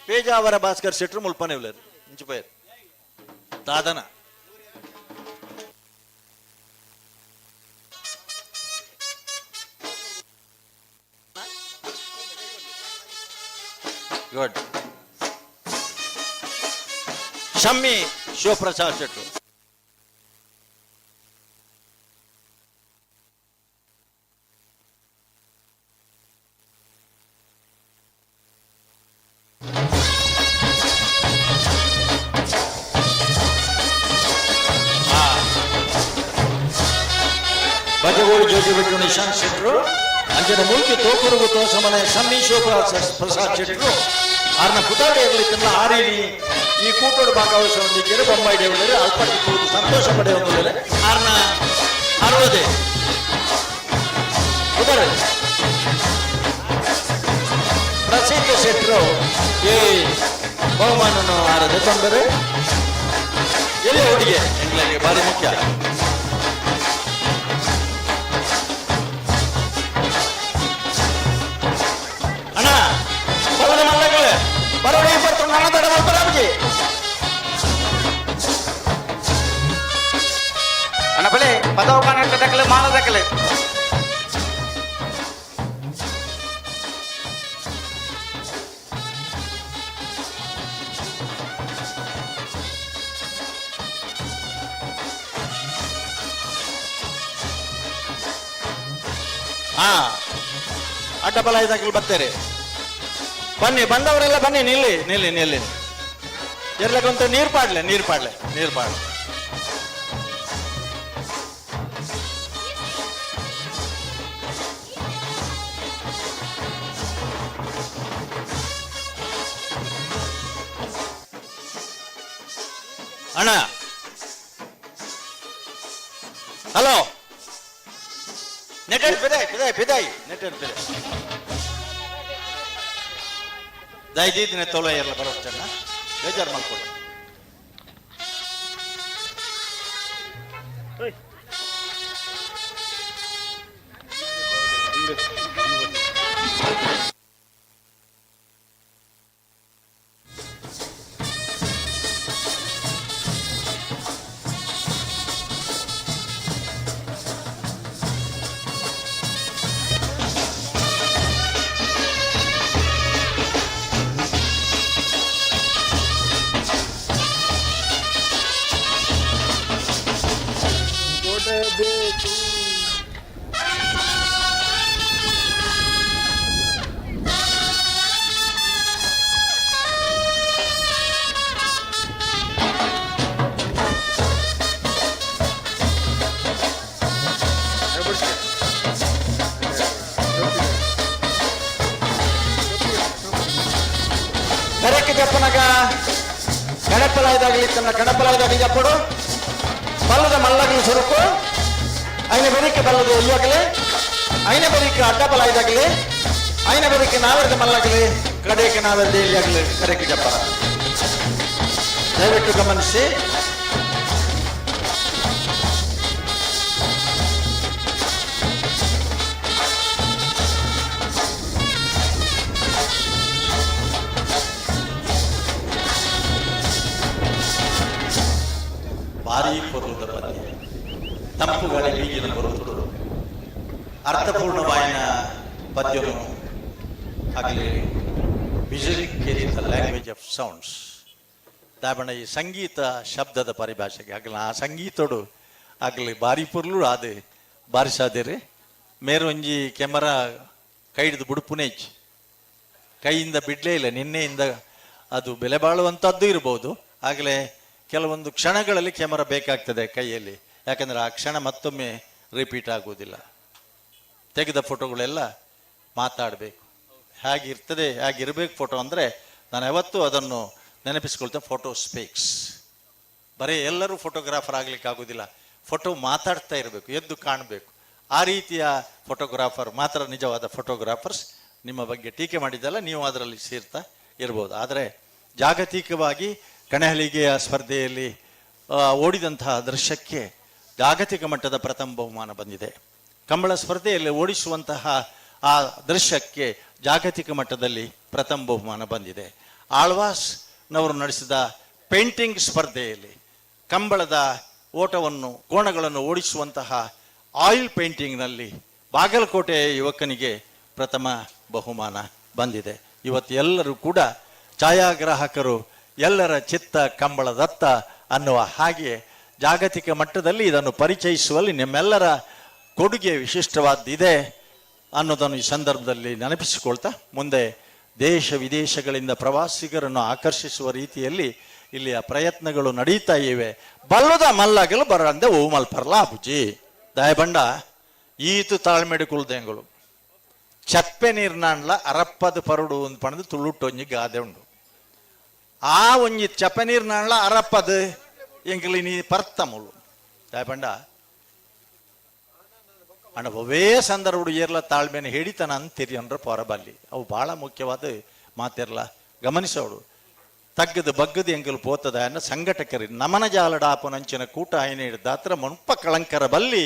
ಪೇಜಾವರ ಭಾಸ್ಕರ್ ಶೆಟ್ರು ಮುಲ್ಪನೆ ಉಳ್ಳೇರು ಇಂಚಿಪೇರು ದಾದನ ಗುಡ್ ಶಮ್ಮಿ ಶಿವಪ್ರಸಾದ್ ಶೆಟ್ರು. ಬಜಗೋಡು ಜ್ಯೋತಿ ಬಿಟ್ಟು ನಿಶಾಂತ್ ಶೆಟ್ರು, ಅಂಜನ ಮೂಲ್ಕಿ ತೋಕುರುಗು ತೋಸಮನೆ ಸಮ್ಮಿ ಶಿವಪ್ರಸಾದ್ ಶೆಟ್ರು ಆರ್ನ ಪುಟಾಡೆ ಇರಲಿಕ್ಕೆಲ್ಲ ಆರೀನಿ ಈ ಕೂಟೋಡು ಭಾಗವಹಿಸುವಂದಿದ್ದರೆ ಬೊಂಬೈ ದೇವಳರು ಅಲ್ಪಟ್ಟಿ ಕೂತು ಸಂತೋಷ ಪಡೆಯುವಂದಿದ್ದಾರೆ. ಆರ್ನ ಅರವದೇ ಉದರ ಪ್ರಸಿದ್ಧ ಶೆಟ್ರು ಈ ಬಹುಮಾನನ್ನು ಆರದೆ ತೊಂದರೆ ಎಲ್ಲಿ ಹುಡುಗಿ ಎಂಗ್ಲಿಗೆ ಭಾರಿ ಮುಖ್ಯ. ಅಣ್ಣ ಬಲದ ಮಲ್ಲಗಳೇ ಬರೋಣ ಇಪ್ಪತ್ತು ನನ್ನ ತಡ ಮಾಡ್ತಾರೆ. ಅಣ್ಣ ಬಲೆ ಪದವ ಕರ್ನಾಟಕ ದಾಖಲೆ ಮಾಲ ದಾಖಲೆ. ಹಾ ಅಡ್ಡ ಬಲ ಇದಾಗಲಿ ಬರ್ತಾರೆ. ಬನ್ನಿ, ಬಂದವರೆಲ್ಲ ಬನ್ನಿ, ನಿಲ್ಲಿ ನಿಲ್ಲಿ ನಿಲ್ಲಿ. ಎರ್ಲಕ್ಕಂತ ನೀರು ಪಾಡ್ಲೆ, ನೀರು ಪಾಡ್ಲೆ, ನೀರು ಪಾಡ್ಲೆ. ಅಣ್ಣ ಹಲೋ ನೆಟೆಡ್ ಪಿದಾಯ್ ಪಿದಾಯ್ ಪಿದಾಯ್ ನೆಟೆಡ್ ಪಿದಾಯ್ ದಯದೀದಿನ ತೋಲ ಎಲ್ಲ ಬರೋ ಚೆನ್ನ ಬೇಜಾರು ಮಾಡ್ಕೊಡಿ. ಕರೆಕ್ಟ್ ಜಪ್ಪನಗ ಗಣಪಲಾಯದಾಗಲಿ ತನ್ನ ಗಣಪಲಾಯದಾಗಲಿ ಜಪ್ಪಡು ಬಲ್ಲದ ಮಲ್ಲಗಲು ಸುರುಕು ಐನ ಬೆರಿಕೆ ಬಲ್ಲದ ಎಲ್ಲಿಯಾಗಲಿ ಐನ ಬೆರಿಕೆ ಅಡ್ಡ ಬಲಾಯದಾಗಲಿ ಐನ ಬೆರಿಕೆ ನಾವೆರದ ಮಲ್ಲಗಲಿ ಕಡೆಗೆ ನಾವೆರದ ಎಲ್ಲಿಯಾಗಲಿ ಕರೆಕ್ಟ್ ಜಪ್ಪರ ದಯವಿಟ್ಟು ಗಮನಿಸಿ. ಭಾರೀ ಪೊರ್ಲುದ ಪದ್ಯ ತಂಪು ಗಾಳಿ ಬೀಜಿನ ಬರುತ್ತುಡು ಅರ್ಥಪೂರ್ಣವಾಯಿನ ಪದ್ಯನು ಆಗಲಿ. Music is the language of sounds. ದಾಬಣ ಈ ಸಂಗೀತ ಶಬ್ದದ ಪರಿಭಾಷೆಗೆ ಆಗಲಿ ಆ ಸಂಗೀತೋಡು ಆಗಲಿ ಭಾರಿ ಪೊರ್ಲು ಅದು ಬಾರಿಸಾದಿರಿ. ಮೇರು ಒಂಜಿ ಕೆಮರಾ ಕೈ ಹಿಡಿದು ಬುಡುಪುನೇಚ್ ಕೈಯಿಂದ ಬಿಡಲೇ ಇಲ್ಲ. ನಿನ್ನೆಯಿಂದ ಅದು ಬೆಲೆ ಬಾಳುವಂಥದ್ದು ಇರ್ಬೋದು. ಆಗಲೇ ಕೆಲವೊಂದು ಕ್ಷಣಗಳಲ್ಲಿ ಕ್ಯಾಮರಾ ಬೇಕಾಗ್ತದೆ ಕೈಯಲ್ಲಿ, ಯಾಕಂದರೆ ಆ ಕ್ಷಣ ಮತ್ತೊಮ್ಮೆ ರಿಪೀಟ್ ಆಗುವುದಿಲ್ಲ. ತೆಗೆದ ಫೋಟೋಗಳೆಲ್ಲ ಮಾತಾಡಬೇಕು, ಹೇಗಿರ್ತದೆ ಹೇಗಿರಬೇಕು ಫೋಟೋ ಅಂದರೆ ನಾನು ಯಾವತ್ತೂ ಅದನ್ನು ನೆನಪಿಸ್ಕೊಳ್ತೇನೆ. Photo speaks. ಬರೀ ಎಲ್ಲರೂ ಫೋಟೋಗ್ರಾಫರ್ ಆಗಲಿಕ್ಕೆ ಆಗೋದಿಲ್ಲ, ಫೋಟೋ ಮಾತಾಡ್ತಾ ಇರಬೇಕು, ಎದ್ದು ಕಾಣಬೇಕು. ಆ ರೀತಿಯ ಫೋಟೋಗ್ರಾಫರ್ ಮಾತ್ರ ನಿಜವಾದ ಫೋಟೋಗ್ರಾಫರ್ಸ್. ನಿಮ್ಮ ಬಗ್ಗೆ ಟೀಕೆ ಮಾಡಿದ್ದಲ್ಲ, ನೀವು ಅದರಲ್ಲಿ ಸೇರ್ತಾ ಇರ್ಬೋದು. ಆದರೆ ಜಾಗತಿಕವಾಗಿ ಕಣಹಲಿಗೆಯ ಸ್ಪರ್ಧೆಯಲ್ಲಿ ಓಡಿದಂತಹ ದೃಶ್ಯಕ್ಕೆ ಜಾಗತಿಕ ಮಟ್ಟದ ಪ್ರಥಮ ಬಹುಮಾನ ಬಂದಿದೆ. ಕಂಬಳ ಸ್ಪರ್ಧೆಯಲ್ಲಿ ಓಡಿಸುವಂತಹ ಆ ದೃಶ್ಯಕ್ಕೆ ಜಾಗತಿಕ ಮಟ್ಟದಲ್ಲಿ ಪ್ರಥಮ ಬಹುಮಾನ ಬಂದಿದೆ. ಆಳ್ವಾಸ್ನವರು ನಡೆಸಿದ ಪೇಂಟಿಂಗ್ ಸ್ಪರ್ಧೆಯಲ್ಲಿ ಕಂಬಳದ ಓಟವನ್ನು, ಕೋಣಗಳನ್ನು ಓಡಿಸುವಂತಹ ಆಯಿಲ್ ಪೇಂಟಿಂಗ್ನಲ್ಲಿ ಬಾಗಲಕೋಟೆಯ ಯುವಕನಿಗೆ ಪ್ರಥಮ ಬಹುಮಾನ ಬಂದಿದೆ. ಇವತ್ತು ಎಲ್ಲರೂ ಕೂಡ ಛಾಯಾಗ್ರಾಹಕರು ಎಲ್ಲರ ಚಿತ್ತ ಕಂಬಳದತ್ತ ಅನ್ನುವ ಹಾಗೆ ಜಾಗತಿಕ ಮಟ್ಟದಲ್ಲಿ ಇದನ್ನು ಪರಿಚಯಿಸುವಲ್ಲಿ ನಿಮ್ಮೆಲ್ಲರ ಕೊಡುಗೆ ವಿಶಿಷ್ಟವಾದ್ದಿದೆ ಅನ್ನೋದನ್ನು ಈ ಸಂದರ್ಭದಲ್ಲಿ ನೆನಪಿಸಿಕೊಳ್ತಾ, ಮುಂದೆ ದೇಶ ವಿದೇಶಗಳಿಂದ ಪ್ರವಾಸಿಗರನ್ನು ಆಕರ್ಷಿಸುವ ರೀತಿಯಲ್ಲಿ ಇಲ್ಲಿಯ ಪ್ರಯತ್ನಗಳು ನಡೀತಾ ಇವೆ. ಬಲ್ಲದ ಮಲ್ಲಾಗಲು ಬರಂದೆ ಓ ಮಲ್ಪರ್ಲಾ ಬುಜ್ಜಿ ದಯಬಂಡ ಈತು ತಾಳ್ಮೆಡು ಕುಲ್ದೆಂಗಳು ಚಪ್ಪೆ ನೀರ್ನಾಂಡ್ಲ ಅರಪ್ಪದ ಪರುಡು ಒಂದು ಪಣದು ತುಳುಟೊಂಜಿ ಗಾದೆ ಉಂಡು. ಆ ಒಂಜಿ ಚಪ್ಪೆ ನೀರ್ನಾಂಡ್ಲ ಅರಪ್ಪದ ಎಂಕಲಿ ನೀ ಪರ್ತಮುಲು ದಯಬಂಡ ಅಣ್ಣ ಒವೇ ಸಂದರ್ಭ ಏರ್ಲ ತಾಳ್ಮೆನ ಹಿಡಿತನ ಅಂತೀರಿ ಅಂದ್ರೆ ಪೊರಬಲ್ಲಿ ಅವು ಭಾಳ ಮುಖ್ಯವಾದ ಮಾತಿರ್ಲ ಗಮನಿಸೋಡು. ತಗ್ಗದು ಬಗ್ಗದು ಎಂಕಲು ಪೋತದ ಅನ್ನ ಸಂಘಟಕರಿ ನಮನ ಜಾಲಡಾಪನಂಚಿನ ಕೂಟ ಆಯ್ನ ಹಿಡ್ದಾತ್ರ ಮುನ್ಪ ಕಳಂಕರ ಬಲ್ಲಿ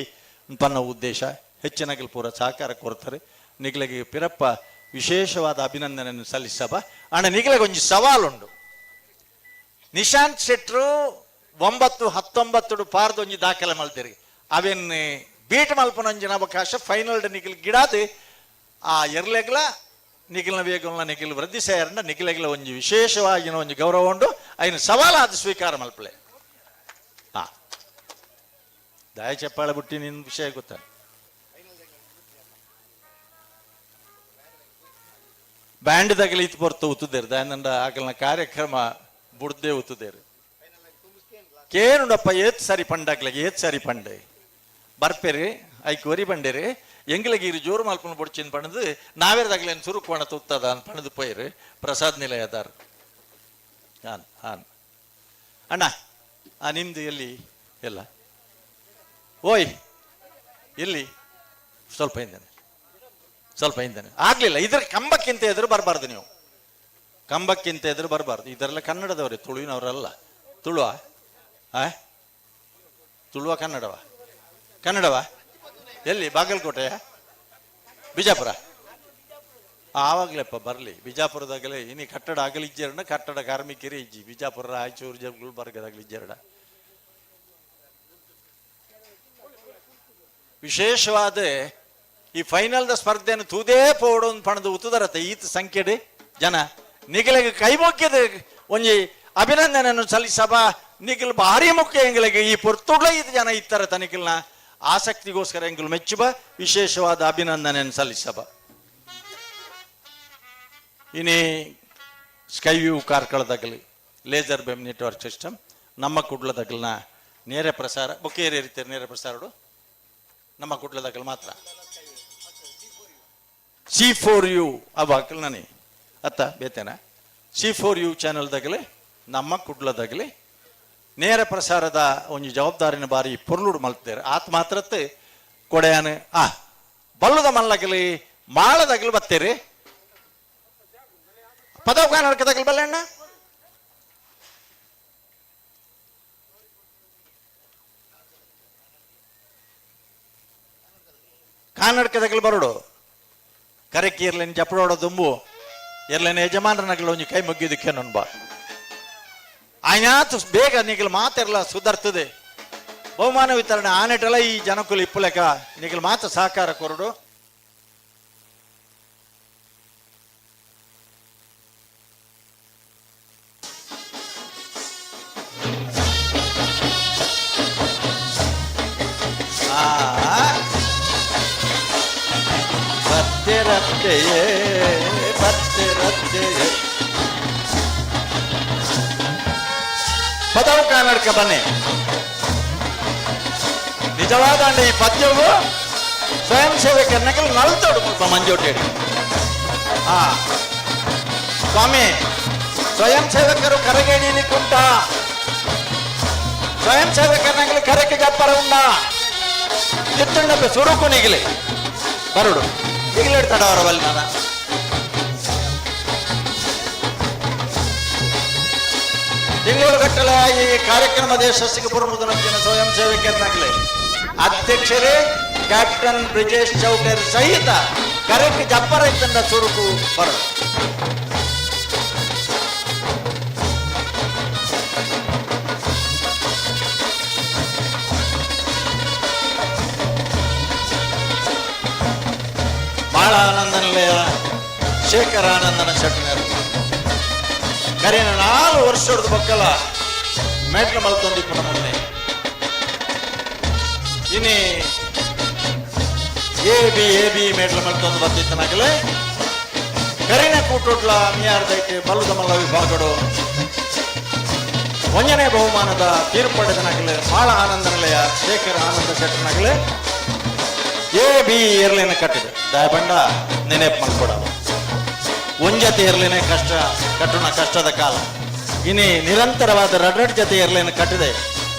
ಪನ್ನ ಉದ್ದೇಶ ಹೆಚ್ಚಿನಗಲು ಪೂರ ಸಹಕಾರ ಕೊಡ್ತಾರೆ. ನಿಗ್ಲಗೆ ಪಿರಪ್ಪ ವಿಶೇಷವಾದ ಅಭಿನಂದನೆಯನ್ನು ಸಲ್ಲಿಸಬ. ಅಣ್ಣ ನಿಗ್ಲಗೆ ಒಂಜಿ ಸವಾಲುಂಡು. ನಿಶಾಂತ್ ಶೆಟ್ರು 9:19 ಪಾರ್ದು ಒಂಜಿ ದಾಖಲೆ ಮಲ್ತಿರಿ. ಅವೇನ್ ಬೀಟ್ ಮಲ್ಪನಂಜಿನ ಅವಕಾಶ ಫೈನಲ್ ನಿಖಿಲ್ ಗಿಡಾದು ಆ ಎರ್ಲೆಗ್ಲ ನಿಖಿಲ್ನ ವೇಗಲ್ನ ನಿಖಿಲ್ ವೃದ್ಧಿ ಸೇರಂಡ ನಿಖಿಲೆಗ್ಲ ಒಂಜಿ ವಿಶೇಷವಾಗಿನ ಒಂಜಿ ಗೌರವ ಉಂಡು. ಐನ ಸವಾಲಾದ ಸ್ವೀಕಾರ ಮಲ್ಪಲೆ. ಹಾ ದಾಯ ಚಪ್ಪಾಳೆ ಬುಟ್ಟಿ ನಿನ್ ವಿಷಯ ಗೊತ್ತ. ಬ್ಯಾಂಡ್ ತಗಲಿ ಇತ್ತು ಪೊರ್ತು ಉತ್ತುದೇರು ದಾಯನಂಡ ಆಗಲ್ನ ಕಾರ್ಯಕ್ರಮ ಬುಡ್ದೇ ಉತ್ತುದೇರು ಕೇನುಡಪ್ಪ ಏತ್ ಸರಿ ಪಂಡಾಗ್ಲಗೆ ಏತ್ ಸರಿ ಪಂಡೆ ಬರ್ಪೇರಿ ಐಕ್ ಒರಿ ಬಂಡೇರಿ ಎಂಗ್ಲಗೆ ಇರು ಜೋರು ಮಲ್ಪನ ಬೊಡ್ಚಿನ ಪಣದು ನಾವೇರ್ದಾಗ್ಲೇನು ಸುರುಕ್ವಣ ತುತ್ತದ ಅಂತ ಪಣದು ಪೋಯಿರು ಪ್ರಸಾದ್ ನಿಲಯದಾರ್. ಹಾನ್ ಹಾನ್ ಅಣ್ಣ ಆ ನಿಮ್ದು ಎಲ್ಲಿ ಎಲ್ಲ ಓಯ್ ಎಲ್ಲಿ ಸ್ವಲ್ಪ ಹಿಂದೆನೆ ಸ್ವಲ್ಪ ಹಿಂದೆನೆ ಆಗ್ಲಿಲ್ಲ. ಇದ್ರ ಕಂಬಕ್ಕಿಂತ ಎದುರು ಬರಬಾರ್ದು, ನೀವು ಕಂಬಕ್ಕಿಂತ ಎದುರು ಬರಬಾರ್ದು. ಇದರೆಲ್ಲ ಕನ್ನಡದವರೇ, ತುಳುವಿನವರಲ್ಲ. ತುಳುವ ಆ ತುಳುವ ಕನ್ನಡವ ಕನ್ನಡವ ಎಲ್ಲಿ ಬಾಗಲಕೋಟೆಯ ಬಿಜಾಪುರ ಆವಾಗಲೇಪ್ಪ ಬರಲಿ. ಬಿಜಾಪುರದಾಗಲೇ ಇನ್ನು ಕಟ್ಟಡ ಆಗಲಿಜ್ಜರಣ ಕಟ್ಟಡ ಕಾರ್ಮಿಕರೇ ಇಜ್ಜಿ. ಬಿಜಾಪುರ ರಾಯಚೂರು ಗುಲ್ಬರ್ಗದಾಗಲಿ ಇಜ್ಜರಡ. ವಿಶೇಷವಾದ ಈ ಫೈನಲ್ದ ಸ್ಪರ್ಧೆಯನ್ನು ತೂದೇ ಪೋಡು ಪಣದು ಉತ್ತುದರತ್ತೆ ಈತ ಸಂಖ್ಯೆಡು ಜನ ನಿಗಲಿಗೆ ಕೈ ಮುಖ್ಯದ ಒಂಜಿ ಅಭಿನಂದನೆಯನ್ನು ಸಲ್ಲಿಸಬಾ. ನಿಖಿಲ್ ಭಾರಿ ಮುಖ್ಯ ಎಂಗಳಿಗೆ ಈ ಪೊರ್ತುಗಳ ಈತ ಜನ ಇತ್ತರ ತನಿಖಲ್ನ ಆಸಕ್ತಿಗೋಸ್ಕರ ಎಂಗಳು ಮೆಚ್ಚುವ ವಿಶೇಷವಾದ ಅಭಿನಂದನೆಯನ್ನು ಸಲ್ಲಿಸಬ. ಇನಿ ಸ್ಕೈ ವ್ಯೂ ಕಾರ್ಕಳದಾಗಲಿ ಲೇಸರ್ ಬೆಮ್ ನೆಟ್ವರ್ಕ್ ಸಿಸ್ಟಮ್ ನಮ್ಮ ಕುಡ್ಲದಾಗಲಿನ ನೇರ ಪ್ರಸಾರ ಬೊಕ್ಕೇರಿ ರೀತಿಯ ನೇರ ಪ್ರಸಾರಡು ನಮ್ಮ ಕುಡ್ಲದಾಗಲಿ ಮಾತ್ರ C4U ಅವಾಕಲ್ ನಾನೇ ಅತ್ತ ಬೇತೇನ C4U ಚಾನೆಲ್ದಾಗಲಿ ನಮ್ಮ ಕುಡ್ಲದಾಗಲಿ ನೇರ ಪ್ರಸಾರದ ಒಂದು ಜವಾಬ್ದಾರಿನ ಬಾರಿ ಪೊರ್ಲುಡು ಮಲ್ತೇರೆ. ಆತ್ ಮಾತ್ರತ್ತೆ ಕೊಡೆಯಾನ ಆ ಬಲ್ಲದ ಮಲ್ಲಗಲಿ ಮಾಳದಾಗಲಿ ಬತ್ತೀರಿ ಪದವ ಕರ್ನಾಟಕದಾಗಲಿ ಬಲ್ಲಣ್ಣ ಕರ್ನಾಟಕದಾಗಲಿ ಬರೋಡು ಕರೆಕ್ಕಿ ಇರ್ಲೇನು ಜಪಡೋಡ ದುಂಬು ಇರ್ಲೇನು ಯಜಮಾನರನಗಲು ಒಂಜಿ ಕೈ ಮುಗ್ಗಿದಕ್ಕೆ ನನ್ಬ ಆಯ್ನಾತು ಬೇಗ ನಿಗಲ್ ಮಾತಿರಲ್ಲ ಸುಧಾರ್ತದೆ. ಬಹುಮಾನ ವಿತರಣೆ ಆನೆಟಲ ಈ ಜನಕುಲು ಇಪ್ಪುಲೆಕ ನಿಗಲ್ ಮಾತ ಸಹಕಾರ ಕೊರಡು. ಬತ್ತೆರತ್ತೆಯೇ ಬತ್ತೆರತ್ತೆಯೇ ಪದವು ಕನ್ನಡಕ ಬನ್ನಿ. ನಿಜವಾದ ಈ ಪದ್ಯವು ಸ್ವಯಂ ಸೇವಕರನ್ನ ನಲ್ತೋಡು ಮಂಜೋಟೇಡಿ. ಆ ಸ್ವಾಮಿ, ಸ್ವಯಂ ಸೇವಕರು ಕರಗೇಡಿಲಿಕ್ಕುಂಟ, ಸ್ವಯಂ ಸೇವಕರನ್ನ ಕರಕ್ಕೆ ಜಪ್ಪರ ಉಂಡ ಎತ್ತುಂಡ ಸುರುಕು ನಿಗಿಲಿ ಬರುಡು ನಿಗಿಲಿಡ್ತಾಡ ಅವರ ಬಲ್ಲಿ. ನಾನು ತಿಂಗಳು ಗಟ್ಟಲೆ ಈ ಕಾರ್ಯಕ್ರಮದ ಯಶಸ್ಸಿಗೆ ಪುರಮುದನಂಚಿನ ಸ್ವಯಂ ಸೇವಕರನ್ನಾಗಲಿ ಅಧ್ಯಕ್ಷರೇ ಕ್ಯಾಪ್ಟನ್ ಬ್ರಿಜೇಶ್ ಚೌಟರ್ ಸಹಿತ ಕರೆಕ್ಟ್ ಜಪ್ಪರ ಇತ್ತಂಡ ಸುರುಕು ಬರಡು. ಬಾಳ ಆನಂದನಲೆಯ ಶೇಖರ ಆನಂದನ ಶೆಟ್ಟನರು ಕರೆಯ 4 ವರ್ಷದ ಬಕ್ಕಲ ಮೆಟ್ಲು ಮಲ್ತೊಂದಿಪ್ಪುನ ಮೊನ್ನೆ ಇನಿ ಎ ಬಿ ಎ ಬಿ ಮೆಟ್ಲು ಮಲ್ತೊಂದು ಬತ್ತಿತ್ತನಾಗಲೇ ಕರಿನ ಕೂಟೋಟ್ಲ ಮಿಯಾರ್ದೈತೆ ಬಲ್ಲದ ಮಲ್ಲ ವಿಭಾಗಡು ಒಂಜನೇ ಬಹುಮಾನದ ತೀರ್ಪಡೆದನಾಗಲೇ ಬಾಳ ಆನಂದನಲೆಯ ಶೇಖರ ಆನಂದ ಶೆಟ್ಟನಾಗಲೇ ಎ ಬಿ ಏರ್ಲೇನ ಕಟ್ಟಿದೆ ದಯಬಂಡ ನೆನೆಪ್ ಮಲ್ಕೊಡ ಒಂಜತೆ ಇರಲೇನೆ ಕಷ್ಟ ಕಟ್ಟುಣ ಕಷ್ಟದ ಕಾಲ. ಇನಿ ನಿರಂತರವಾದ ರಡ್ರಡ್ ಜೊತೆ ಏರ್ಲೇನ ಕಟ್ಟಿದೆ,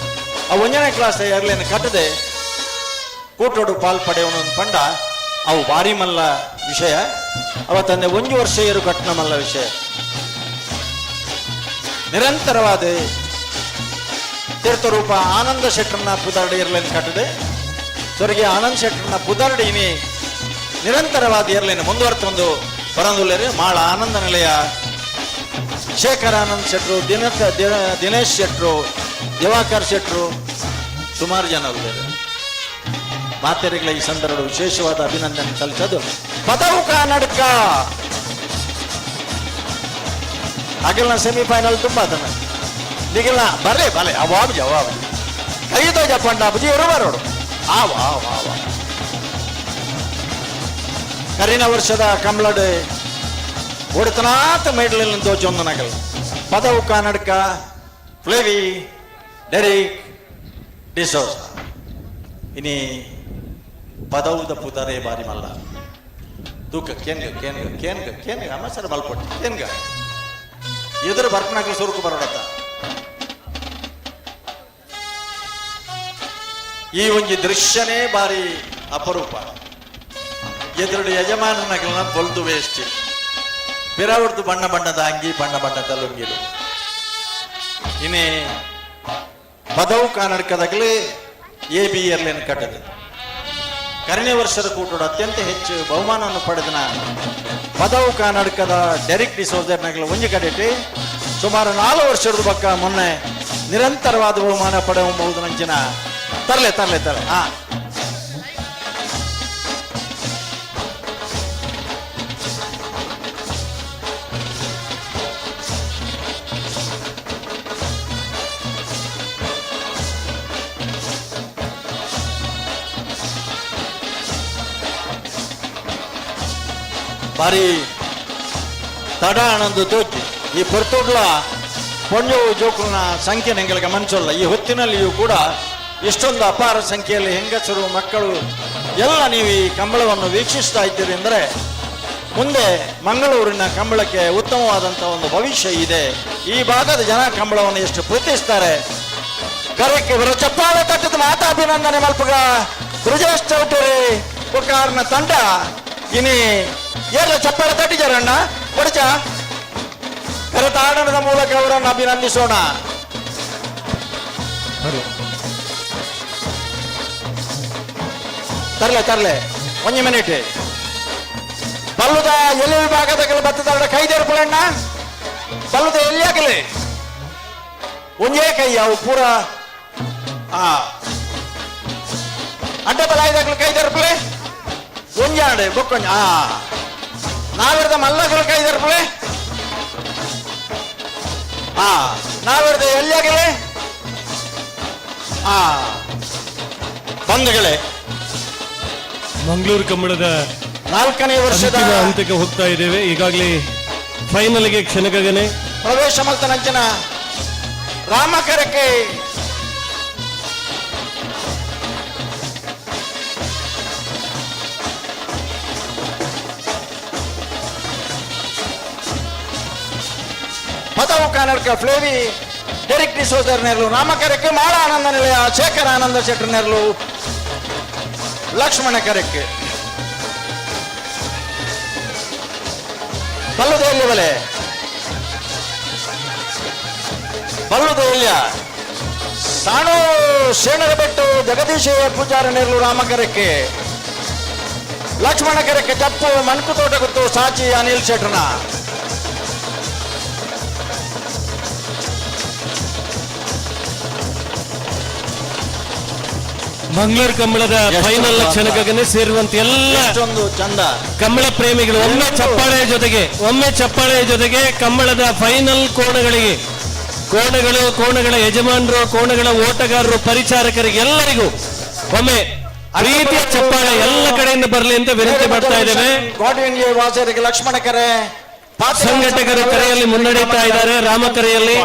ಆ ಒಂಜನೇ ಕ್ಲಾಸ್ ಏರ್ಲೇನ ಕಟ್ಟದೆ ಕೂಟೋಡು ಪಾಲ್ ಪಡೆಯವನು ಪಂಡ ಅವು ಭಾರಿ ಮಲ್ಲ ವಿಷಯ. ಅವ ತಂದೆ ಒಂಜು ವರ್ಷ ಏರು ಕಟ್ಟಣ ಮಲ್ಲ ವಿಷಯ. ನಿರಂತರವಾದ ತೀರ್ಥರೂಪ ಆನಂದ ಶೆಟ್ಟರನ್ನ ಪುದರ್ಡಿ ಏರ್ಲೇನ ಕಟ್ಟಿದೆ. ಸ್ವರ್ಗೀಯ ಆನಂದ್ ಶೆಟ್ಟರನ್ನ ಪುದರ್ಡಿ ಇನಿ ನಿರಂತರವಾದ ಏರ್ಲೇನ ಮುಂದುವರೆತೊಂದು ಬರಂದುಲ್ಲೇರು ಮಾಳ ಆನಂದ ನಿಲಯ ಶೇಖರ್ ಆನಂದ್ ಶೆಟ್ರು, ದಿನೇಶ್ ಶೆಟ್ರು, ದಿವಾಕರ್ ಶೆಟ್ರು, ಸುಮಾರು ಜನ ಉಳ್ಳೇರು. ಮಾತೆರಿಗಳ ಈ ಸಂದರ್ಭ ವಿಶೇಷವಾದ ಅಭಿನಂದನೆ ಸಲ್ಲಿಸೋದು ಪದವು ಕರ್ನಾಟಕ ಅಗಲ್ನ ಸೆಮಿಫೈನಲ್ ತುಂಬ ಅದನ್ನ ನಿಗಲ್ನ ಬರಲೇ ಬಲೆ ಅವಾಬ್ ಅವಾಬ್ ಕೈದೋ ಜಪ್ಪಂಡ ಅಬುಜಿ ಇರು ಬರೋಡು ಆವ ಆವ ಆವ. ಕರಿನ ವರ್ಷದ ಕಂಬ್ಲಡ್ ಒಡತನಾತ ಮೆಡಲ್ ತೋಚೊಂದು ನಗಲ್ ಪದವು ಕರ್ನಾಟಕ ಫ್ಲೇವಿ ಡೆರಿಕ್ ಡಿಸೋಜ. ಇನಿ ಪದವುದ ಪುದರೆ ಬಾರಿ ಮಲ್ಲ ತೂಕ ಕೇನ್ಗ ಕೇನ್ಗ ಕೇನ್ಗ ಕೇನ್ಗ ಅಮಸರ ಮಲ್ಪೊಟ್ಟು ಕೇನ್ಗ ಎದುರು ಬರ್ಪನಾಗಲು ಸುರುಕು ಬರೋಡತ್ತ. ಈ ಒಂಜಿ ದೃಶ್ಯನೇ ಬಾರಿ ಅಪರೂಪ. ಎದುರುಡು ಯಜಮಾನನಗಳನ್ನ ಬೊಲ್ದು ವೇಸ್ಟ್ ಪಿರವಡ್ದು ಬಣ್ಣ ಬಣ್ಣದ ಅಂಗಿ ಬಣ್ಣ ಬಣ್ಣದ ಲುಂಗಿಲು. ಇನ್ನೇ ಪದವು ಕರ್ನಾಟಕದಾಗಲೇ ಎ ಬಿ ಏರ್ಲೈನ್ ಕಟ್ಟದೆ ಕರಿನೇ ವರ್ಷದ ಕೂಟೋಡು ಅತ್ಯಂತ ಹೆಚ್ಚು ಬಹುಮಾನವನ್ನು ಪಡೆದನ ಪದವು ಕರ್ನಾಟಕದ ಡೆರಿಕ್ ಡಿಸೋಜರ್ನಗಳ ಒಂಜಿ ಕಡೆಟಿ ಸುಮಾರು 4 ವರ್ಷದ ಬಕ್ಕ ಮೊನ್ನೆ ನಿರಂತರವಾದ ಬಹುಮಾನ ಪಡೆಯಬಹುದು ನಂಚಿನ ತರಲೆ ತರಲೆ ತರಲೆ ಹಾ ಬಾರಿ ತಡ ಆನಂದ ತೋಚಿ ಈ ಪೊರ್ತುಡ್ಲ ಪೊಂಜೋವು ಜೋಕುಲ್ನ ಸಂಖ್ಯೆ ಎಂಗಳಿಗೆ ಗಮನಿಸೋಲ್ಲ. ಈ ಹೊತ್ತಿನಲ್ಲಿಯೂ ಕೂಡ ಇಷ್ಟೊಂದು ಅಪಾರ ಸಂಖ್ಯೆಯಲ್ಲಿ ಹೆಂಗಸರು ಮಕ್ಕಳು ಎಲ್ಲ ನೀವು ಈ ಕಂಬಳವನ್ನು ವೀಕ್ಷಿಸ್ತಾ ಇದ್ದೀರಿ ಅಂದರೆ ಮುಂದೆ ಮಂಗಳೂರಿನ ಕಂಬಳಕ್ಕೆ ಉತ್ತಮವಾದಂಥ ಒಂದು ಭವಿಷ್ಯ ಇದೆ. ಈ ಭಾಗದ ಜನ ಕಂಬಳವನ್ನು ಎಷ್ಟು ಪ್ರೀತಿಸ್ತಾರೆ. ಕರೆಕ್ಕೆ ಬರೋ ಚಪ್ಪಾಳೆ ತಟ್ಟಿದ ಮಾತಾ ಅಭಿನಂದನೆ ಮಲ್ಪಗ ಬ್ರಜೇಶ್ ಚೌಟರಿ ಪುಕಾರ್ನ ತಂಡ ಇನಿ ಏರ್ಲ ಚಪ್ಪಾಳೆ ತಟ್ಟಿದ್ದಾರಣ್ಣ ಕೊಡಚ ಕರತಾಡನದ ಮೂಲಕ ಅವರನ್ನು ಅಭಿನಂದಿಸೋಣ. ತರಲೆ ತರಲೆ ಒಂಜಿ ಮಿನಿಟ್ ಬಲ್ಲುದ ಎಲ್ಲಿ ವಿಭಾಗದ ಬತ್ತದ ಕೈದೇರ್ಪುಳಣ್ಣ ಬಲ್ಲುದ ಎಲ್ಲಿ ಆಗಲಿ ಒಂಜೇ ಕೈ ಅವು ಪೂರ ಆ ಅಡ್ಡ ಬಲಾಯ್ದಾಗ್ಲು ಕೈ ದರ್ಪಲೆ ಒಂಜಾಂಡ್ ಬೊಕ್ಕೊಂಜ ಆ ನಾವಿರ್ದ ಮಲ್ಲಗಳು ಕೈ ದರ್ಪಲೆ ಆ ನಾವಿರ್ದ ಎಲ್ಲಿಯಾಗಲೆ ಆ ಬಂಧುಗಳೇ, ಮಂಗಳೂರು ಕಂಬಳದ ನಾಲ್ಕನೇ ವರ್ಷದ ಅಂತಿಮ ಹಂತಕ್ಕೆ ಹೋಗ್ತಾ ಇದ್ದೇವೆ. ಈಗಾಗಲೇ ಫೈನಲ್ಗೆ ಕ್ಷಣಗಗನೆ ಪ್ರವೇಶ ಮಲ್ತನಂಚಿನ ರಾಮಕರಕ್ಕೆ ಪದವು ಕನ್ನಡಕ ಫ್ಲೇವಿ ಡೆರಿಕ್ ಡಿಸೋಜರ್ ನೆರಳು ರಾಮಕರಕ್ಕೆ, ಮಾಳ ಆನಂದ ನಿಲಯ ಶೇಖರ ಆನಂದ ಶೆಟ್ಟರ್ ನೆರಳು ಲಕ್ಷ್ಮಣ ಕರಕ್ಕೆ. ಬಲ್ಲುದ ಬಲೆ ಬಲ್ಲುದ ಎಲ್ಲಿಯ ಸಾಣು ಶೇಣರ ಬೆಟ್ಟು ಜಗದೀಶ ಪೂಜಾರ ನೆರಳು ರಾಮಕರಕ್ಕೆ, ಲಕ್ಷ್ಮಣ ಕರಕ್ಕೆ ಜಪ್ಪು ಮನ್ಕು ತೋಟ ಗುತ್ತು ಸಾಚಿ ಅನಿಲ್ ಶೆಟ್ಟರ್ನ. ಮಂಗಳೂರು ಕಂಬಳದ ಫೈನಲ್ ಕ್ಷಣಗಗನೆ ಸೇರುವಂತ ಎಲ್ಲ ಚಂದ ಕಂಬಳ ಪ್ರೇಮಿಗಳು ಒಮ್ಮೆ ಚಪ್ಪಾಳೆಯ ಜೊತೆಗೆ, ಒಮ್ಮೆ ಚಪ್ಪಾಳೆಯ ಜೊತೆಗೆ ಕಂಬಳದ ಫೈನಲ್ ಕೋಣಗಳಿಗೆ, ಕೋಣಗಳು, ಕೋಣಗಳ ಯಜಮಾನರು, ಕೋಣಗಳ ಓಟಗಾರರು, ಪರಿಚಾರಕರಿಗೆ ಎಲ್ಲರಿಗೂ ಒಮ್ಮೆ ಪ್ರೀತಿಯ ಚಪ್ಪಾಳೆ ಎಲ್ಲ ಕಡೆಯಿಂದ ಬರಲಿ ಅಂತ ವಿನಂತಿ ಮಾಡ್ತಾ ಇದ್ದೇವೆ. ಲಕ್ಷ್ಮಣ ಕರೆ ಸಂಘಟಕರು ಕರೆಯಲ್ಲಿ ಮುನ್ನಡೆಯುತ್ತಾ ಇದ್ದಾರೆ. ರಾಮ ಕರೆಯಲ್ಲಿ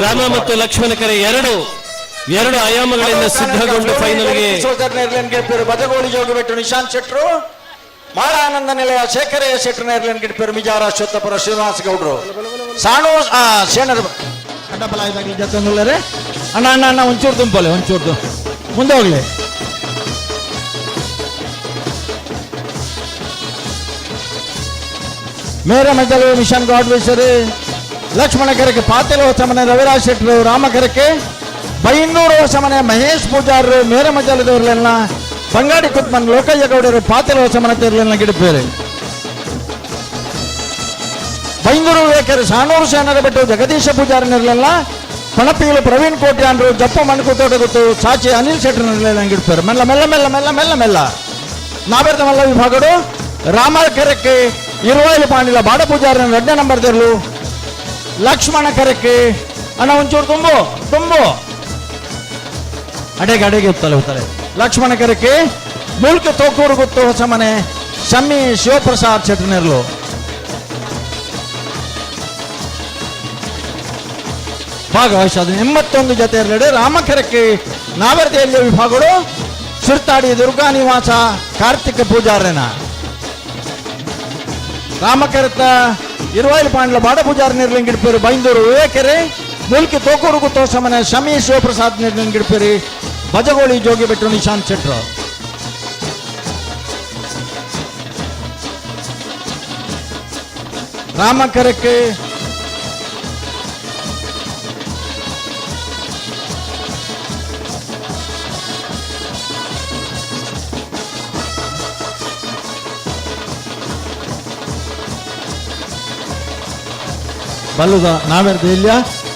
ರಾಮ ಮತ್ತು ಲಕ್ಷ್ಮಣ ಕರೆ ಎರಡು ಆಯಾಮಗಳಿಂದ ಸಿದ್ಧಗೊಂಡು ಫೈನಲ್ಗೆ. ಬಜಗೋಳಿ ಜೋಗಿಬೆಟ್ಟು ನಿಶಾಂತ್ ಶೆಟ್ರು, ಮಾಳ ಆನಂದ ನಿಲಯ ಶೇಖರಯ್ಯ ಶೆಟ್ರು ನೇರ್ಲೆನ್ ಗಿಡ್ಪೇರು ಮಿಜಾರ ಅಶ್ವತ್ಥಪುರ ಶ್ರೀನಿವಾಸ ಗೌಡ್ರು ಸಾಣು ಶೇಣರು ಅಡ್ಡಬಲಾಯ್ದಾಗಲಿ ಜೊತೆ ಅಣ್ಣ ಅಣ್ಣ ಅಣ್ಣ ಒಂಚೂರು ತುಂಬೋಲೆ, ಒಂಚೂರು ಮುಂದೆ ಹೋಗ್ಲಿ. ಮೇರೆ ಮಜಲು ಮಿಷನ್ ಗಾಡ್ ವಿಸರು ಲಕ್ಷ್ಮಣ ಕರಕ್ಕೆ ಪಾತೆಲ ಹೊಸಮನೆ ರವಿರಾಜ್ ಶೆಟ್ಟರು, ರಾಮಕರಕ್ಕೆ ಬೈಂದೂರು ಹೊಸಮನೆ ಮಹೇಶ್ ಪೂಜಾರರು, ಮೇರೆ ಮಜಲದವರಲ್ಲೆಲ್ಲ ಬಂಗಾಡಿ ಕುತ್ಮನ್ ಲೋಕಯ್ಯ ಗೌಡರು ಪಾತೆಲ ಹೊಸಮನೆ ತೆರಲೆಲ್ಲ ಗಿಡಪೇರು. ಬೈಂದೂರು ವೇಕರು ಸಾಣೂರು ಸೇನರ ಬೆಟ್ಟು ಜಗದೀಶ ಪೂಜಾರನಿರಲಿಲ್ಲ, ಪಣಪಿಗಳು ಪ್ರವೀಣ್ ಕೋಟ್ಯಾನ್ರು, ಜಪ್ಪ ಮಣ್ಕು ತೋಟ ಗೊತ್ತು ಸಾಚಿ ಅನಿಲ್ ಶೆಟ್ಟರ್ನೆಲ್ಲ ಗಿಡ್ಪೇರು. ಮೆಲ್ಲ ಮೆಲ್ಲ ಮೆಲ್ಲ ಮೆಲ್ಲ ಮೆಲ್ಲ ಮೆಲ್ಲ ನಾವೆರ್ದ ಮಲ್ಲ ವಿಭಾಗಡು ರಾಮಕರಕ್ಕೆ ಇರುವಾಯಿಲು ಪಾಂಡಿಲ ಬಾಡ ಪೂಜಾರನ ಎರಡನೇ ನಂಬರ್ ತೆರಲು ಲಕ್ಷ್ಮಣ ಕರಕ್ಕೆ ಅಣ್ಣ ಒಂಚೂರು ತುಂಬು ತುಂಬು ಅಡೆಗೆ ಅಡೆಗೆ ಉತ್ತಲೆ ಉತ್ತಲೆ ಲಕ್ಷ್ಮಣ ಕರಕ್ಕೆ ಮುಲ್ಕ ತೋಕೂರು ಗುತ್ತು ಹೊಸಮನೆ ಶಮ್ಮಿ ಶಿವಪ್ರಸಾದ್ ಶೆಟ್ಟರ್ನೆರ್ಲು. ಭಾಗವಹಿಸೋದು 81 ಜೊತೆ ಇರಲಿಡೆ ರಾಮಕರಕ್ಕೆ ನಾವರ್ದೆಯಲ್ಲಿ ವಿಭಾಗಗಳು ಶಿರ್ತಾಡಿ ದುರ್ಗಾ ನಿವಾಸ ಕಾರ್ತಿಕ ಪೂಜಾರನ ರಾಮಕರತ ಇರುವಾಯಿಲು ಪಾಂಡ್ಲ ಬಾಡ ಪೂಜಾರ ನಿರ್ಲಿಂಗಿಡ್ಪೇರು ಬೈಂದೂರು ವಿವೇಕರೆ ಮುಲ್ಕಿ ತೋಕೂರು ಗುತ್ತೋಸಮನೆ ಶಮಿ ಶಿವಪ್ರಸಾದ್ ನಿರ್ಲಿಂಗಿಡ್ಪೇರಿ ಬಜಗೋಳಿ ಜೋಗಿಬೆಟ್ಟು ನಿಶಾಂತ್ ಶೆಟ್ರು. ರಾಮಕರಕ್ಕೆ ಬಲ್ಲುದ ನಾವೆರ್ದ ಇಲ್ಯ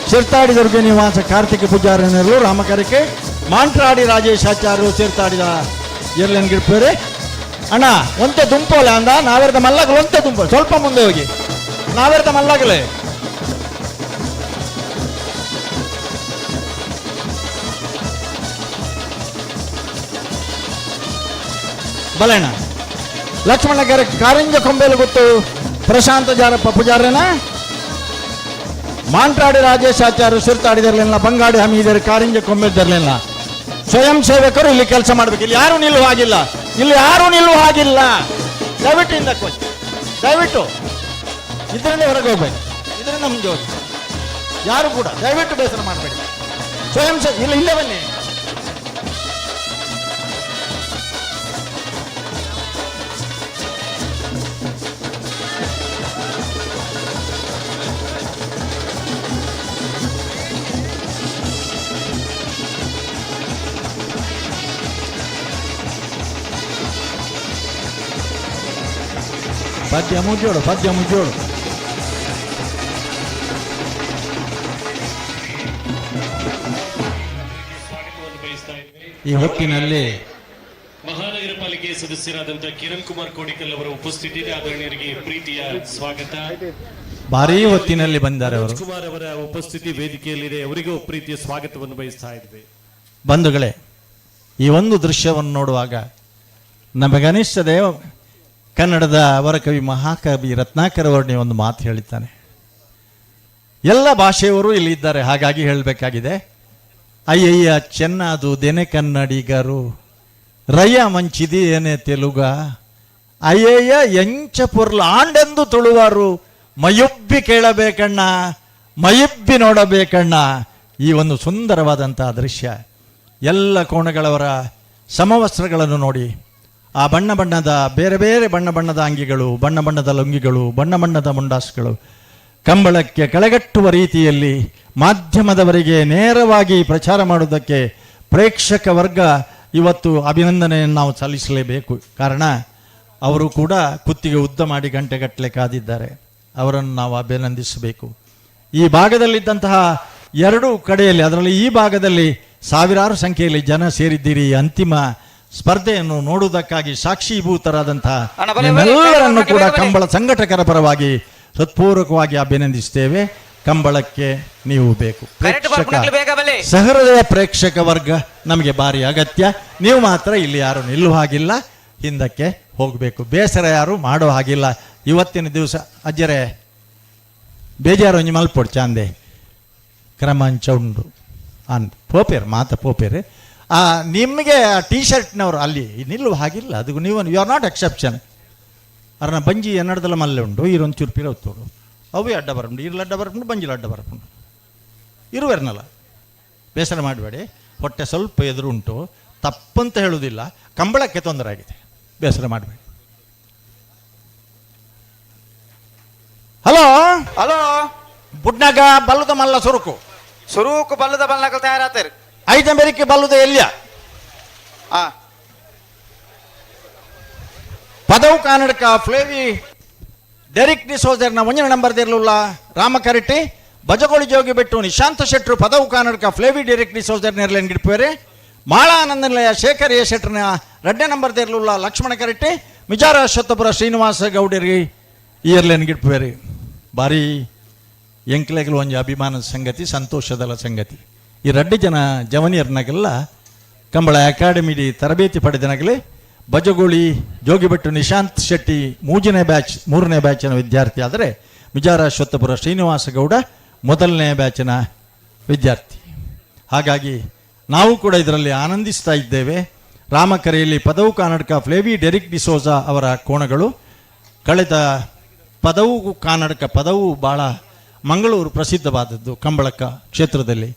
ಶಿರ್ತಾಡಿ ದುರ್ಗ ನಿವಾಸ ಕಾರ್ತಿಕ ಪೂಜಾರನೆರಲು ರಾಮಕರಕ್ಕೆ ಮಾಂಟ್ರಾಡಿ ರಾಜೇಶ್ ಆಚಾರ್ಯರು ಸೇರ್ತಾಡಿದ ಎರ್ಲೆನ್ ಗಿಡ್ಪೇರೆ. ಅಣ್ಣ ಒಂತೆ ದುಂಪೋಲೆ ಅಂದ ನಾವೆರ್ದ ಮಲ್ಲಗಲು ಒಂತೆ ದುಂಪೋಲೆ ಸ್ವಲ್ಪ ಮುಂದೆ ಹೋಗಿ ನಾವೆರ್ದ ಮಲ್ಲಗಲೇ. ಬಲಣ್ಣ ಲಕ್ಷ್ಮಣ ಕಾರಿಂಜ ಕೊಂಬೇಲು ಗೊತ್ತು ಪ್ರಶಾಂತ ಜಾರಪ್ಪ ಪೂಜಾರನ ಮಾಂಟ್ರಾಡಿ ರಾಜೇಶ್ ಆಚಾರ್ಯ ಸಿರ್ತಾಡಿದಿರಲಿಲ್ಲ, ಬಂಗಾಡಿ ಹಮೀದರು ಕಾರಿಂಜ ಕೊಂಬೆದ್ದಿರಲಿಲ್ಲ. ಸ್ವಯಂ ಸೇವಕರು ಇಲ್ಲಿ ಕೆಲಸ ಮಾಡಬೇಕು. ಇಲ್ಲಿ ಯಾರು ನಿಲ್ಲುವ ಹಾಗಿಲ್ಲ, ಇಲ್ಲಿ ಯಾರು ನಿಲ್ಲುವ ಹಾಗಿಲ್ಲ. ದಯವಿಟ್ಟು ಹಿಂದಕ್ಕೆ ಹೋಗಿ, ದಯವಿಟ್ಟು ಇದರಿಂದ ಹೊರಗೆ ಹೋಗ್ಬೇಕು, ಇದರಿಂದ ಮುಂದೆ ಹೋಗಿ. ಯಾರು ಕೂಡ ದಯವಿಟ್ಟು ಬೇಸರ ಮಾಡಬೇಡಿ. ಸ್ವಯಂ ಇಲ್ಲ ಇಲ್ಲೇ ಬನ್ನಿ. ಪದ್ಯ ಮುಜ್ಜೋಡು, ಪದ್ಯ ಮುಜ್ಜೋಡು. ಈ ಹೊತ್ತಿನಲ್ಲಿ ಮಹಾನಗರ ಪಾಲಿಕೆ ಸದಸ್ಯರಾದಂತಹ ಕಿರಣ್ ಕುಮಾರ್ ಕೋಡಿಕಲ್ ಅವರ ಉಪಸ್ಥಿತಿ ಇದೆ. ಆದರಣೀಯರಿಗೆ ಪ್ರೀತಿಯ ಸ್ವಾಗತ. ಭಾರೀ ಹೊತ್ತಿನಲ್ಲಿ ಬಂದಿದ್ದಾರೆ ಅವರು. ಮನೋಜ್ ಕುಮಾರ್ ಅವರ ಉಪಸ್ಥಿತಿ ವೇದಿಕೆಯಲ್ಲಿದೆ. ಅವರಿಗೂ ಪ್ರೀತಿಯ ಸ್ವಾಗತವನ್ನು ಬಯಸ್ತಾ ಇದ್ವಿ. ಬಂಧುಗಳೇ, ಈ ಒಂದು ದೃಶ್ಯವನ್ನು ನೋಡುವಾಗ ನಮಗನಿಸ್ತದೆ ಕನ್ನಡದ ವರಕವಿ ಮಹಾಕವಿ ರತ್ನಾಕರ ವರ್ಣಿ ಒಂದು ಮಾತು ಹೇಳಿದ್ದಾನೆ. ಎಲ್ಲ ಭಾಷೆಯವರು ಇಲ್ಲಿ ಇದ್ದಾರೆ, ಹಾಗಾಗಿ ಹೇಳಬೇಕಾಗಿದೆ. ಅಯ್ಯಯ್ಯ ಚೆನ್ನದು ದೆನೆ ಕನ್ನಡಿಗರು, ರಯ್ಯ ಮಂಚಿದಿ ಏನೇ ತೆಲುಗ, ಅಯ್ಯಯ್ಯ ಎಂಚ ಪೊರ್ಲ ಆಂಡೆಂದು ತುಳುವರು, ಮಯುಬ್ಬಿ ಕೇಳಬೇಕಣ್ಣ ಮಯುಬ್ಬಿ ನೋಡಬೇಕಣ್ಣ. ಈ ಒಂದು ಸುಂದರವಾದಂತಹ ದೃಶ್ಯ, ಎಲ್ಲ ಕೋಣಗಳವರ ಸಮವಸ್ತ್ರಗಳನ್ನು ನೋಡಿ, ಆ ಬಣ್ಣ ಬಣ್ಣದ ಬೇರೆ ಬೇರೆ ಬಣ್ಣ ಬಣ್ಣದ ಅಂಗಿಗಳು, ಬಣ್ಣ ಬಣ್ಣದ ಲುಂಗಿಗಳು, ಬಣ್ಣ ಬಣ್ಣದ ಮುಂಡಾಸುಗಳು ಕಂಬಳಕ್ಕೆ ಕಳೆಗಟ್ಟುವ ರೀತಿಯಲ್ಲಿ ಮಾಧ್ಯಮದವರಿಗೆ ನೇರವಾಗಿ ಪ್ರಚಾರ ಮಾಡುವುದಕ್ಕೆ ಪ್ರೇಕ್ಷಕ ವರ್ಗ ಇವತ್ತು ಅಭಿನಂದನೆಯನ್ನು ನಾವು ಸಲ್ಲಿಸಲೇಬೇಕು. ಕಾರಣ ಅವರು ಕೂಡ ಕುತ್ತಿಗೆ ಉದ್ದ ಮಾಡಿ ಗಂಟೆಗಟ್ಟಲೆ ಕಾದಿದ್ದಾರೆ, ಅವರನ್ನು ನಾವು ಅಭಿನಂದಿಸಬೇಕು. ಈ ಭಾಗದಲ್ಲಿದ್ದಂತಹ ಎರಡೂ ಕಡೆಯಲ್ಲಿ, ಅದರಲ್ಲಿ ಈ ಭಾಗದಲ್ಲಿ ಸಾವಿರಾರು ಸಂಖ್ಯೆಯಲ್ಲಿ ಜನ ಸೇರಿದ್ದೀರಿ. ಅಂತಿಮ ಸ್ಪರ್ಧೆಯನ್ನು ನೋಡುವುದಕ್ಕಾಗಿ ಸಾಕ್ಷೀಭೂತರಾದಂತಹ ನಿಮ್ಮೆಲ್ಲರನ್ನು ಕೂಡ ಕಂಬಳ ಸಂಘಟಕರ ಪರವಾಗಿ ಹೃತ್ಪೂರ್ವಕವಾಗಿ ಅಭಿನಂದಿಸ್ತೇವೆ. ಕಂಬಳಕ್ಕೆ ನೀವು ಬೇಕು. ಪ್ರೇಕ್ಷಕ ಸಹೃದಯ ಪ್ರೇಕ್ಷಕ ವರ್ಗ ನಮಗೆ ಭಾರಿ ಅಗತ್ಯ. ನೀವು ಮಾತ್ರ ಇಲ್ಲಿ ಯಾರು ನಿಲ್ಲುವ ಹಾಗಿಲ್ಲ, ಹಿಂದಕ್ಕೆ ಹೋಗಬೇಕು. ಬೇಸರ ಯಾರು ಮಾಡೋ ಹಾಗಿಲ್ಲ. ಇವತ್ತಿನ ದಿವಸ ಅಜ್ಜರೇ ಬೇಜಾರು ಒಂಜಿ ಮಲ್ಪೊಡು ಚಾಂದೆ ಕ್ರಮಾಂಚ ಉಂಡು ಅನ್ ಪೋಪೇರು ಮಾತ ಪೋಪೇರು. ಆ ನಿಮಗೆ ಆ ಟೀ ಶರ್ಟ್ನವರು ಅಲ್ಲಿ ನಿಲ್ಲುವ ಹಾಗಿಲ್ಲ, ಅದು ನೀವು you are not exception. ಅರ್ನ ಬಂಜಿ ಎನ್ನಡದಲ್ಲ ಮಲ್ಲೆ ಉಂಡು, ಈರೊಂಚೂರು ಪಿರವತ್ತೋಡು ಅವೇ ಅಡ್ಡ ಬರಪುಂಡು, ಇರ್ಲ ಅಡ್ಡ ಬರಪುಂಡು, ಬಂಜಿಲ ಅಡ್ಡ ಬರಪುಂಡು, ಇರುವೆರ್ನಲ್ಲ. ಬೇಸರ ಮಾಡಬೇಡಿ, ಹೊಟ್ಟೆ ಸ್ವಲ್ಪ ಎದುರುಂಟು, ತಪ್ಪಂತ ಹೇಳುವುದಿಲ್ಲ, ಕಂಬಳಕ್ಕೆ ತೊಂದರೆ ಆಗಿದೆ, ಬೇಸರ ಮಾಡಬೇಡಿ. ಹಲೋ ಹಲೋ, ಬುಡ್ನಾಗ ಬಲ್ಲದ ಮಲ್ಲ ಸುರುಕು ಸುರುಕು ಬಲ್ಲದ ಬಲ್ಲಕ ತಯಾರಾತೇರಿ. ಐದು ಬೆರಿಕೆ ಬಲ್ಲದ ಎಲ್ಲಿಯ ಪದವು ಕನ್ನಡಕ ಫ್ಲೇವಿ ಡೆರಿಕ್ ಡಿಸೋಜರ್ನ ಒಂಜನ ನಂಬರ್ ದಿರ್ಲುಲ್ಲ ರಾಮಕರೆಟ್ಟಿ ಬಜಗೋಳಿ ಜೋಗಿ ಬೆಟ್ಟು ನಿಶಾಂತ ಶೆಟ್ರು ಪದವು ಕನ್ನಡಕ ಫ್ಲೇವಿ ಡೆರಿಕ್ ಡಿಸೋಜರ್ ನೆರ್ಲೆನ್ ಗಿಡ್ಪೇರೆ. ಮಾಳಾನಂದನಿಲಯ ಶೇಖರ್ ಎ ಶೆಟ್ರನ ರಡ್ಡೆ ನಂಬರ್ ದಿರ್ಲುಲ್ಲ ಲಕ್ಷ್ಮಣ ಕರೆಟ್ಟಿ ಮಿಜಾರ ಅಶ್ವತ್ಥಪುರ ಶ್ರೀನಿವಾಸ ಗೌಡರಿ ಇಯರ್ಲೆನ್ ಗಿಡ್ಪೇರೆ. ಭಾರಿ ಎಂಕ್ಲೆಗಳು ಒಂಜಿ ಅಭಿಮಾನದ ಸಂಗತಿ, ಸಂತೋಷದಲ್ಲ ಸಂಗತಿ. ಈ ರಡ್ಡು ಜನ ಜವನಿಯರ್ನಾಗೆಲ್ಲ ಕಂಬಳ ಅಕಾಡೆಮಿ ತರಬೇತಿ ಪಡೆದನಾಗಲೇ ಬಜಗೋಳಿ ಜೋಗಿಬೆಟ್ಟು ನಿಶಾಂತ್ ಶೆಟ್ಟಿ ಮೂರನೇ ಬ್ಯಾಚಿನ ವಿದ್ಯಾರ್ಥಿ ಆದರೆ ಮಿಜಾರ ಅಶ್ವತ್ಥಪುರ ಶ್ರೀನಿವಾಸ ಗೌಡ ಮೊದಲನೇ ಬ್ಯಾಚಿನ ವಿದ್ಯಾರ್ಥಿ. ಹಾಗಾಗಿ ನಾವು ಕೂಡ ಇದರಲ್ಲಿ ಆನಂದಿಸ್ತಾ ಇದ್ದೇವೆ. ರಾಮಕರೆಯಲ್ಲಿ ಪದವು ಕರ್ನಾಟಕ ಫ್ಲೇವಿ ಡೆರಿಕ್ ಡಿಸೋಜಾ ಅವರ ಕೋಣಗಳು ಕಳೆದ ಪದವು ಕರ್ನಾಟಕ ಪದವು ಭಾಳ ಮಂಗಳೂರು ಪ್ರಸಿದ್ಧವಾದದ್ದು ಕಂಬಳಕ ಕ್ಷೇತ್ರದಲ್ಲಿ.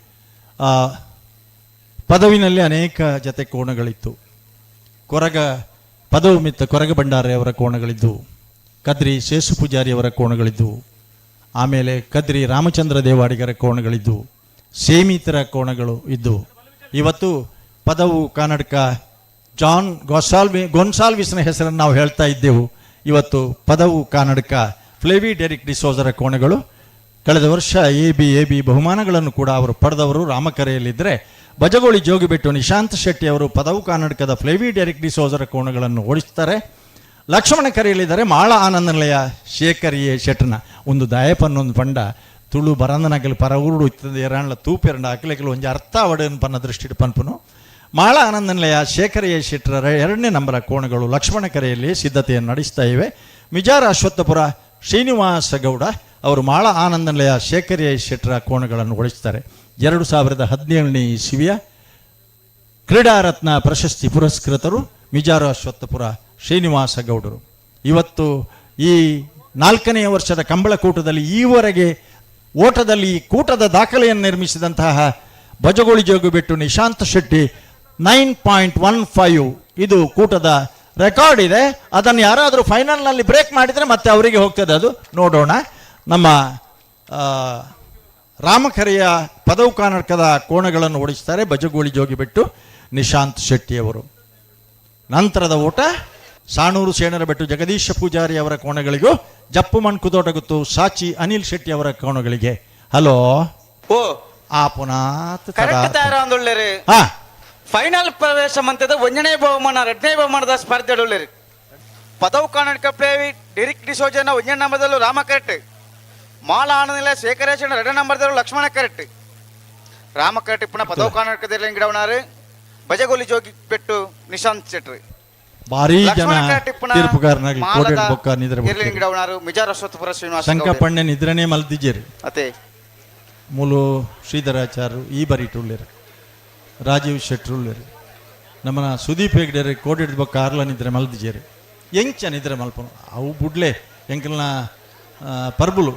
ಪದವಿನಲ್ಲಿ ಅನೇಕ ಜತೆ ಕೋಣಗಳಿತ್ತು. ಕೊರಗ ಪದವು ಮಿತ್ತ ಕೊರಗ ಭಂಡಾರೆಯವರ ಕೋಣಗಳಿದ್ದವು, ಕದ್ರಿ ಶೇಷು ಪೂಜಾರಿಯವರ ಕೋಣಗಳಿದ್ದವು, ಆಮೇಲೆ ಕದ್ರಿ ರಾಮಚಂದ್ರ ದೇವಾಡಿಗರ ಕೋಣಗಳಿದ್ದವು, ಸೇಮಿತರ ಕೋಣಗಳು ಇದ್ದವು. ಇವತ್ತು ಪದವು ಕರ್ನಾಟಕ ಜಾನ್ ಗೊನ್ಸಾಲ್ವಿಸ್ನ ಹೆಸರನ್ನು ನಾವು ಹೇಳ್ತಾ ಇದ್ದೆವು. ಇವತ್ತು ಪದವು ಕರ್ನಾಟಕ ಫ್ಲೇವಿ ಡೆರಿಕ್ ಡಿಸೋಜರ ಕೋಣಗಳು ಕಳೆದ ವರ್ಷ A B A B ಬಹುಮಾನಗಳನ್ನು ಕೂಡ ಅವರು ಪಡೆದವರು ರಾಮಕರೆಯಲ್ಲಿದ್ದರೆ, ಬಜಗೋಳಿ ಜೋಗಿಬೆಟ್ಟು ನಿಶಾಂತ್ ಶೆಟ್ಟಿ ಅವರು ಪದವು ಕರ್ನಾಟಕದ ಫ್ಲೇವಿ ಡೆರಿಕ್ ಡಿಸೋಜರ ಕೋಣಗಳನ್ನು ಓಡಿಸ್ತಾರೆ. ಲಕ್ಷ್ಮಣ ಕರೆಯಲ್ಲಿದ್ದಾರೆ ಮಾಳ ಆನಂದನಿಲಯ ಶೇಖರ್ ಎ ಶೆಟ್ಟನ ಒಂದು ದಯಪನ್ನೊಂದು ಪಂಡ ತುಳು ಬರಂದನಗಲು ಪರ ಊರುಡು ಇತ್ತದ ಎರಾಣ್ಲ ತೂಪೆರಂಡ ಅಕ್ಲೆಕಲು ಒಂಜಿ ಅರ್ಥ ಅವಡನ್ ಪನ್ನ ದೃಷ್ಟಿ ಪನ್ಪುನು. ಮಾಳ ಆನಂದನಿಲಯ ಶೇಖರ್ ಎ ಶೆಟ್ಟರ ಎರಡನೇ ನಂಬರ ಕೋಣಗಳು ಲಕ್ಷ್ಮಣ ಕರೆಯಲ್ಲಿ ಸಿದ್ಧತೆಯನ್ನು ನಡೆಸ್ತಾ ಇವೆ. ಮಿಜಾರ ಅಶ್ವತ್ಥಪುರ ಶ್ರೀನಿವಾಸ ಗೌಡ ಅವರು ಮಾಳ ಆನಂದನಿಲಯ ಶೇಖರ್ ಎ ಶೆಟ್ಟರ ಕೋಣಗಳನ್ನು ಓಡಿಸ್ತಾರೆ. 2017ನೇ ಇಸವಿಯ ಕ್ರೀಡಾರತ್ನ ಪ್ರಶಸ್ತಿ ಪುರಸ್ಕೃತರು ಮಿಜಾರು ಅಶ್ವತ್ಥಪುರ ಶ್ರೀನಿವಾಸ ಗೌಡರು. ಇವತ್ತು ಈ 4ನೇ ವರ್ಷದ ಕಂಬಳಕೂಟದಲ್ಲಿ ಈವರೆಗೆ ಓಟದಲ್ಲಿ ಈ ಕೂಟದ ದಾಖಲೆಯನ್ನು ನಿರ್ಮಿಸಿದಂತಹ ಬಜಗೋಳಿ ಜೋಗುಬೆಟ್ಟು ನಿಶಾಂತ್ ಶೆಟ್ಟಿ 9.15 ಇದು ಕೂಟದ ರೆಕಾರ್ಡ್ ಇದೆ. ಅದನ್ನು ಯಾರಾದರೂ ಫೈನಲ್ನಲ್ಲಿ ಬ್ರೇಕ್ ಮಾಡಿದರೆ ಮತ್ತೆ ಅವರಿಗೆ ಹೋಗ್ತದೆ, ಅದು ನೋಡೋಣ. ನಮ್ಮ ರಾಮಕರೆಯ ಪದವು ಕರ್ನಾಟಕದ ಕೋಣಗಳನ್ನು ಓಡಿಸ್ತಾರೆ ಬಜಗೋಳಿ ಜೋಗಿಬೆಟ್ಟು ನಿಶಾಂತ್ ಶೆಟ್ಟಿಯವರು. ನಂತರದ ಓಟ ಸಾಣೂರು ಸೇಣರ ಬೆಟ್ಟು ಜಗದೀಶ ಪೂಜಾರಿ ಅವರ ಕೋಣಗಳಿಗೂ, ಜಪ್ಪು ಮಣ್ಕುದೋಟಗುತ್ತು ಸಾಚಿ ಅನಿಲ್ ಶೆಟ್ಟಿ ಅವರ ಕೋಣಗಳಿಗೆ. ಹಲೋ ಓ ಆ ಪುನಾತ್ ಕರೆಕ್ಟ್ ತಯಾರ. ಫೈನಲ್ ಪ್ರವೇಶ ಮಂತದ ಒಂದನೇ ಬಹುಮಾನ ಎರಡನೇ ಬಹುಮಾನದ ಸ್ಪರ್ಧೆಡುಳ್ಳರು ಪದವು ಕಾಣಕ ಪ್ಲೇವಿ ಡಿರಿಕ್ ಡಿಸೋಜನ ಒಂದನೇ ನಂಬರ್ದಲ್ಲೂ ರಾಮ ಕರೆಕ್ಟ್ ಮಾಲ ಆನಂದಿಲ್ಲ ಶೇಖರೇಶನ ಎರಡನೇ ನಂಬರ್ದಲ್ಲೂ ಲಕ್ಷ್ಮಣ ಕರೆಕ್ಟ್ ರಾಮ ಕರೆಕ್ಟ್ ಪುನಃ ಪದವು ಕಾಣಕದಲ್ಲಿ ಗಿಡವನಾರು ಬಜಗೋಲಿ ಜೋಗಿ ಪೆಟ್ಟು ನಿಶಾಂತ್ ಶೆಟ್ರಿ ಭಾರೀ ಜನ ಲಕ್ಷ್ಮಣ ಕರೆಕ್ಟ್ ಪುನಃ ತೀರ್ಪುಗಾರನಾಗಿ ಮಾಲದ ಕೋಟೆಡ್ ಬೊಕ್ಕ ನಿದ್ರೆ ಇರ್ಲಿನ ಬಿಡ್ತೀರಿ. ಗಿಡವನಾರು ಮಿಜಾರ್ ಅಶ್ವತ್ಥಪುರ ಶ್ರೀನಿವಾಸ ಗೌಡರು. ಶಂಕಪಣ್ಯ ನಿದ್ರನೇ ಮಲ್ತಿದ್ದೀರಿ ಅತೆ ಮೂಲು ಶ್ರೀಧರಾಚಾರ್ಯರು ಈ ಬರೀಟುಳ್ಳೇರು ರಾಜೀವ್ ಶೆಟ್ರುಳ್ಳೇರು ನಮ್ಮನ ಸುದೀಪ್ ಹೆಗ್ಡೆರು ಕೋಟಿಡ್ ಬೊಕ್ಕ ಆರ್ಲ ನಿದ್ರೆ ಮಲ್ದಿಜೇರು ಎಂಚ ನಿದ್ರೆ ಮಲ್ಪನು ಅವು ಬುಡ್ಲೆ ಎಂಕಲ್ನ ಪರ್ಬುಲು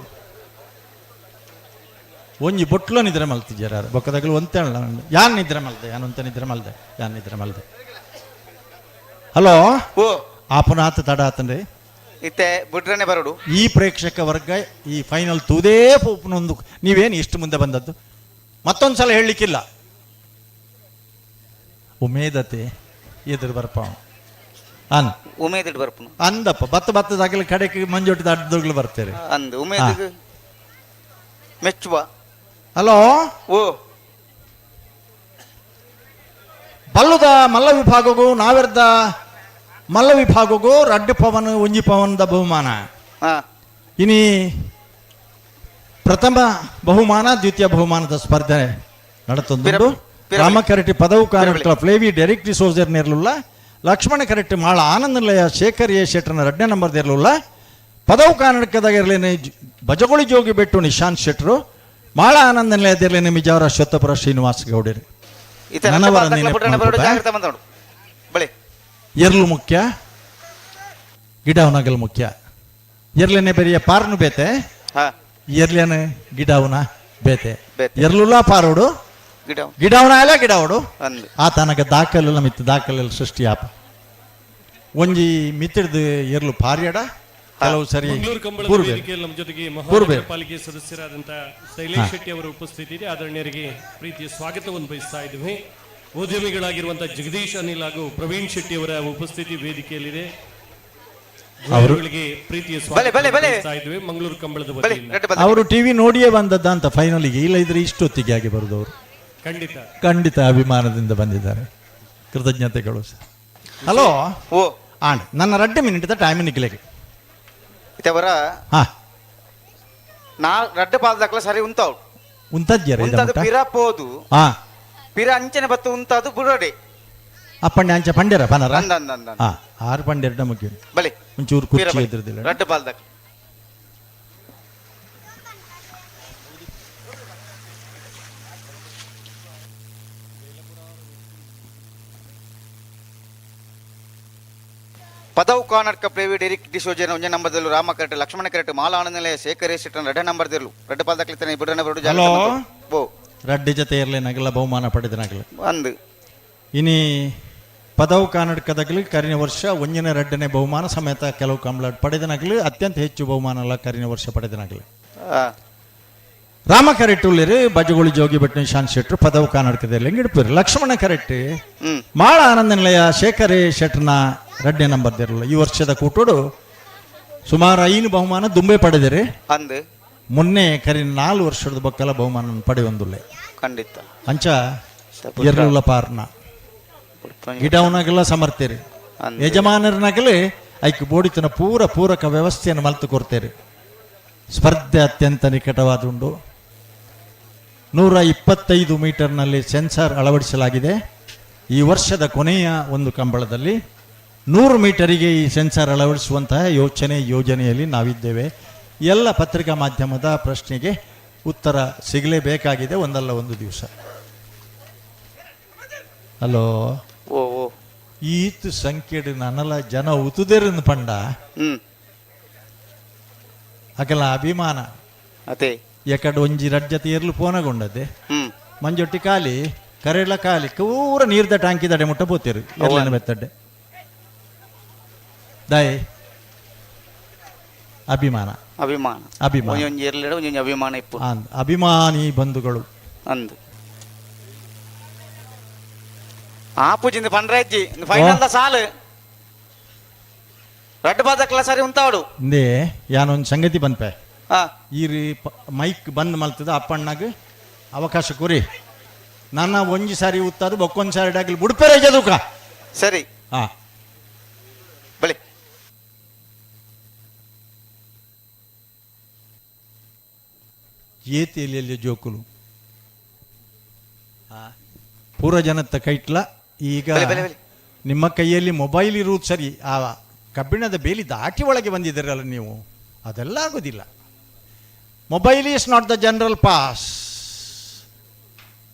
ಒಂಜಿ ಬೊಟ್ಲ ನಿದ್ರೆ ಮಲ್ತಿಜೇರು ಆರು ಬೊಕ್ಕದಾಗಲು ಒಂತೆ ಯಾನ್ ನಿದ್ರೆ ಮಲ್ದೆ ಯಾನ್ ಒಂತೆ ನಿದ್ರೆ ಮಲ್ದೆ ಯಾನ್ ನಿದ್ರೆ ಮಲ್ದೆ ಹಲೋ ಓ ಆಪನ ಆತ ತಡ ಆತನ್ರಿ ಇತ್ತೆ ಬುಡ್ರನೆ ಬರಡು ಈ ಪ್ರೇಕ್ಷಕ ವರ್ಗ ಈ ಫೈನಲ್ ತೂದೇ ಪೋಪನೊಂದು ನೀವೇನು ಇಷ್ಟು ಮುಂದೆ ಬಂದದ್ದು ಮತ್ತೊಂದು ಸಲ ಹೇಳಲಿಕ್ಕಿಲ್ಲ ಉಮೇದತೆ ಎದುರು ಬರ್ಪ ಅನ್ ಉಮೇದಿಡ್ ಬರ್ಪುನು ಅಂದಪ್ಪ ಬತ್ತ ಬತ್ತದಾಗಲಿ ಕಡೆಗೆ ಮಂಜೊಟ್ಟಿದ ಅಡ್ಡದೋಗ್ಲು ಬರ್ತಾರೆ ಅಂದು ಉಮೇದಿಗ್ ಮೆಚ್ಚುವ ಹಲೋ ಓ ಬಲ್ಲುದ ಮಲ್ಲ ವಿಭಾಗಗೂ ನಾವೆರ್ದ ಮಲ್ಲ ವಿಭಾಗಗೂ ರಡ್ಡು ಪವನ್ ಒಂಜಿ ಪವನ್ದ ಬಹುಮಾನ ಇನಿ ಪ್ರಥಮ ಬಹುಮಾನ ದ್ವಿತೀಯ ಬಹುಮಾನದ ಸ್ಪರ್ಧೆ ನಡತೊಂದು ರಾಮ ಕರೆಟಿ ಪದವು ಕಾರಣ ಫ್ಲೇವಿ ಡೆರಿಕ್ ಡಿಸೋಜರ್ ನೇರ್ಲುಲ್ಲ ಲಕ್ಷ್ಮಣ ಕರೆಕ್ಟ್ ಮಾಳ ಆನಂದಲಯ ಶೇಖರ್ ಎ ಶೆಟ್ಟರ್ನ ಎರಡನೇ ನಂಬರ್ ಇರಲಿಲ್ಲ ಪದವು ಕನ್ನಡಕದಾಗ ಇರಲೇನೆ ಬಜಗೋಳಿ ಜೋಗಿ ಬೆಟ್ಟು ನಿಶಾಂತ್ ಶೆಟ್ರು ಮಾಳ ಆನಂದ ನಿಲಯದಿರಲೇನೆ ಮಿಜಾವರ ಅಶ್ವತ್ಥಪುರ ಶ್ರೀನಿವಾಸ ಗೌಡರು ಇತ್ತೆ ನನವರ ರಡ್ಡು ನೆನಪು ಬುಡ್ರನೆ ಬರಡು ಮಲ್ಪುಗ. ಜಾಗ್ರತೆ ಬಂದೋಡು ಬಳಿ ಎರ್ಲು ಮುಖ್ಯ ಗಿಡವನಗಲ್ ಮುಖ್ಯ ಎರ್ಲೆನೆ ಬೆರಿಯ ಪಾರ್ನು ಬೇತೆ ಹಾ ಎರ್ಲೇನೆ ಗಿಡವನ ಬೇತೆ ಬೇತೆ. ಎರ್ಲುಲ್ಲ ಪಾರೋಡು ಗಿಡ ಗಿಡವನ ಅಲ್ಲ ಗಿಡವಡು ಅಂದು ಆತನಗ ದಾಖಲೆಲ್ಲ ಮಿತ್ತು ದಾಖಲೆಲ್ಲ ಸೃಷ್ಟಿ ಆಪ ಒಂಜಿ ಮಿತ್ತಿಡ್ದು ಎರ್ಲು ಪಾರ್ಯಡ ಕೆಲವು ಸರಿ ಮಂಗಳೂರು ಕಂಬಳದ ಕೂರ್ಬೇಕು. ವೇದಿಕೆಯಲ್ಲಿ ನಮ್ಮ ಜೊತೆಗೆ ಮಹಾನಗರ ಕೂರ್ಬೇಕು. ಪಾಲಿಕೆ ಸದಸ್ಯರಾದಂತಹ ಶೈಲೇಶ್ ಶೆಟ್ಟಿ ಅವರ ಉಪಸ್ಥಿತಿ ಇದೆ. ಆದರಣೀಯರಿಗೆ ಪ್ರೀತಿಯ ಸ್ವಾಗತವನ್ನು ಬಯಸ್ತಾ ಇದ್ದೀವಿ. ಉದ್ಯಮಿಗಳಾಗಿರುವಂತಹ ಜಗದೀಶ್ ಅನಿಲ್ ಹಾಗೂ ಪ್ರವೀಣ್ ಶೆಟ್ಟಿ ಅವರ ಉಪಸ್ಥಿತಿ ವೇದಿಕೆಯಲ್ಲಿದೆ. ಅವರಿಗೆ ಪ್ರೀತಿಯ ಬಲೆ, ಬಲೆ, ಸ್ವಾಗತ ಬಲೆ. ಬಯಸ್ತಾ ಇದ್ದೀವಿ ಮಂಗಳೂರು ಕಂಬಳದ ವತಿಯಿಂದ. ಅವರು ಟಿವಿ ನೋಡಿಯೇ ಬಂದದ್ದ ಅಂತ ಫೈನಲಿಗೆ, ಇಲ್ಲ ಇದ್ರೆ ಇಷ್ಟೊತ್ತಿಗೆ ಆಗಿ ಬರುದು ಅವರು. ಖಂಡಿತ ಖಂಡಿತ ಅಭಿಮಾನದಿಂದ ಬಂದಿದ್ದಾರೆ, ಕೃತಜ್ಞತೆಗಳು ಸರ್. ಹಲೋ ಓ ಆಂಡ್ ನನ್ನ ರಡ್ಡೆ ಮಿನಿಟ್ ಟೈಮ್ ನಿಕ್ಲೆಗೆ ಇತ್ತವರ ಹಾ ನಾ ರಡ್ಡೆ ಪಾಲ್ದಾಕ್ಲ ಸರಿ ಉಂತಾವು ಉಂತದ್ಯರ ಉಂತದು ಪಿರ ಪೋದು ಹಾ ಪಿರ ಅಂಚನೆ ಬತ್ತು ಉಂತಾದು ಬುಡಡೆ ಅಪ್ಪಣ್ಣ ಅಂಚ ಪಂಡ್ಯರ ಪನರ ಅಂದ ಅಂದ ಅಂದ ಹಾ ಆರು ಪಂಡ್ಯರ ಮುಖ್ಯ ಬಲೆ ಒಂಚೂರು ಪಿರ ಕುರ್ಚಿ ಬಲೆ. ಎದುರುದಿಲ್ಲ. ರಡ್ಡೆ ಪಾಲ್ದಾಕ್ಲ ಪದವು ಕಾರ್ನರ್ ಪ್ಲೇವಿ ಡೆರಿಕ್ ಡಿಸೋಜನ ಒಂಜೆ ನಂಬರ್ದಲ್ಲೂ ರಾಮ ಕರೆಟ್ ಲಕ್ಷ್ಮಣ ಕರೆಟ್ ಮಾಲ ಆನಂದನಿಲಯ ಶೇಖರ್ ಶೆಟ್ಟನ್ ರಡ್ಡೆ ನಂಬರ್ ದಿರ್ಲು ರಡ್ಡೆ ಪಾಲ್ದಾಕ್ಲಿತ್ತಾನೆ ಬಿಡ್ರನೆ ಬರಡು ಹಲೋ ಓ ರಡ್ಡೆ ಜೊತೆ ಇರಲಿ ನಗಲ ಬಹುಮಾನ ಪಡೆದ ನಗಲ ಅಂದು ಇನಿ ಪದವು ಕನ್ನಡಕದಾಗಲಿ ಕರಿನ ವರ್ಷ ಒಂದನೇ ಎರಡನೇ ಬಹುಮಾನ ಸಮೇತ ಕೆಲವು ಕಂಬಳ ಪಡೆದ ನಗಲು ಅತ್ಯಂತ ಹೆಚ್ಚು ಬಹುಮಾನ ಅಲ್ಲ ಕರಿನ ವರ್ಷ ಪಡೆದ ನಗಲು. ರಾಮ ಕರೆಟ್ಟುಳ್ಳಿರು ಬಜಗೋಳಿ ಜೋಗಿ ಭಟ್ ನಿಶಾಂತ್ ಶೆಟ್ರು ಪದವು ಕನ್ನಡಕದಲ್ಲಿ ಹಿಡಿಪಿರು ಲಕ್ಷ್ಮಣ ಕರೆಟ್ಟಿ ಮಾಳ ಆನಂದ ನಿಲಯ ಶೇಖರ್ ಶೆಟ್ರನ ಎರಡನೇ ನಂಬರ್ ದಿರಲ್ಲ. ಈ ವರ್ಷದ ಕೂಟೋಡು ಸುಮಾರು 5 ಬಹುಮಾನ ದುಂಬೆ ಪಡೆದಿರಿ. ಅಂದು ಮೊನ್ನೆ ಕರಿ 4 ವರ್ಷದ ಬಕ್ಕಲ ಬಹುಮಾನ ಪಡೆಯೊಂದುಲ್ಲೆ. ಖಂಡಿತ ಅಂಚ ಎರ್ಲುಲ್ಲ ಪಾರ್ನ ಗಿಡವನಾಗೆಲ್ಲ ಸಮರ್ಥಿರಿ ಅಂದು. ಯಜಮಾನರನಾಗಲಿ ಐಕ್ ಬೋಡಿತನ ಪೂರ ಪೂರಕ ವ್ಯವಸ್ಥೆಯನ್ನು ಮಲ್ತು ಕೊಡ್ತೇರಿ. ಸ್ಪರ್ಧೆ ಅತ್ಯಂತ ನಿಕಟವಾದುಂಡು. 125 ಮೀಟರ್ನಲ್ಲಿ ಸೆನ್ಸಾರ್ ಅಳವಡಿಸಲಾಗಿದೆ. ಈ ವರ್ಷದ ಕೊನೆಯ ಒಂದು ಕಂಬಳದಲ್ಲಿ 100 ಮೀಟರಿಗೆ ಈ ಸೆನ್ಸಾರ್ ಅಳವಡಿಸುವಂತಹ ಯೋಜನೆಯಲ್ಲಿ ನಾವಿದ್ದೇವೆ. ಎಲ್ಲ ಪತ್ರಿಕಾ ಮಾಧ್ಯಮದ ಪ್ರಶ್ನೆಗೆ ಉತ್ತರ ಸಿಗಲೇಬೇಕಾಗಿದೆ ಒಂದಲ್ಲ ಒಂದು ದಿವಸ. ಹಲೋ ಓ ಓ ಈತ್ ಸಂಖ್ಯೆಡು ನನ್ನಲ ಜನ ಉತುದೇರನ್ನು ಪಂಡ ಅಕಲ ಅಭಿಮಾನ ಅದೇ ಎಕಡೆ ಒಂಜಿ ರಡ್ಜತೆ ಎರ್ಲು ಪೋನಗೊಂಡದೆ ಮಂಜೊಟ್ಟಿ ಖಾಲಿ ಕರೆಲ ಖಾಲಿ ಪೂರ ನೀರ್ದ ಟ್ಯಾಂಕಿ ದಡೆ ಮುಟ್ಟ ಪೋತಿರು ಎರ್ಲನ ಬೆತ್ತಡ್ಡೆ ದಾಯ್ ಅಭಿಮಾನ ಅಭಿಮಾನ ಅಭಿಮಾನ. ಒಂಜೊಂಜಿ ಎರ್ಲೆಡ ಒಂಜೊಂಜಿ ಅಭಿಮಾನ ಇಪ್ಪು ಅಭಿಮಾನಿ ಬಂಧುಗಳು ಅಂದು ಆಪುಜಿಂದ ಪಂಡ್ರಾಜ್ಜಿ ಫೈನಲ್ the ಸಾಲು ರಡ್ಡು ಬಾದಕ್ಲ ಸರಿ ಉಂತಾವಡು ಇಂದೇ ಯಾನೊಂದು ಸಂಗತಿ ಬಂದ್ಪೆ ಹಾ. ಈ ರೀ ಮೈಕ್ ಬಂದ್ ಮಲ್ತದ ಅಪ್ಪಣ್ಣಗ ಅವಕಾಶ ಕೊರಿ. ನನ್ನ ಒಂಜಿ ಸಾರಿ ಉತ್ತದು ಬೊಕ್ಕೊಂದು ಸಾರಿ ಡಾಗಲಿ ಬುಡ್ಪೆರೆ ಜದುಕ. ಸರಿ. ಹಾ. ಬಳಿ. ಏತಿಯಲ್ಲಿ ಜೋಕುಲು ಪೂರ ಜನತ್ತ ಕೈಟ್ಲ ಈಗ ಬಲೆ, ಬಲೆ, ಬಲೆ. ನಿಮ್ಮ ಕೈಯಲ್ಲಿ ಮೊಬೈಲ್ ಇರುವುದು ಸರಿ, ಆ ಕಬ್ಬಿಣದ ಬೇಲಿ ದಾಟಿ ಒಳಗೆ ಬಂದಿದ್ದೀರಲ್ಲ ನೀವು, ಅದೆಲ್ಲ ಆಗೋದಿಲ್ಲ. Mobile is not the general pass.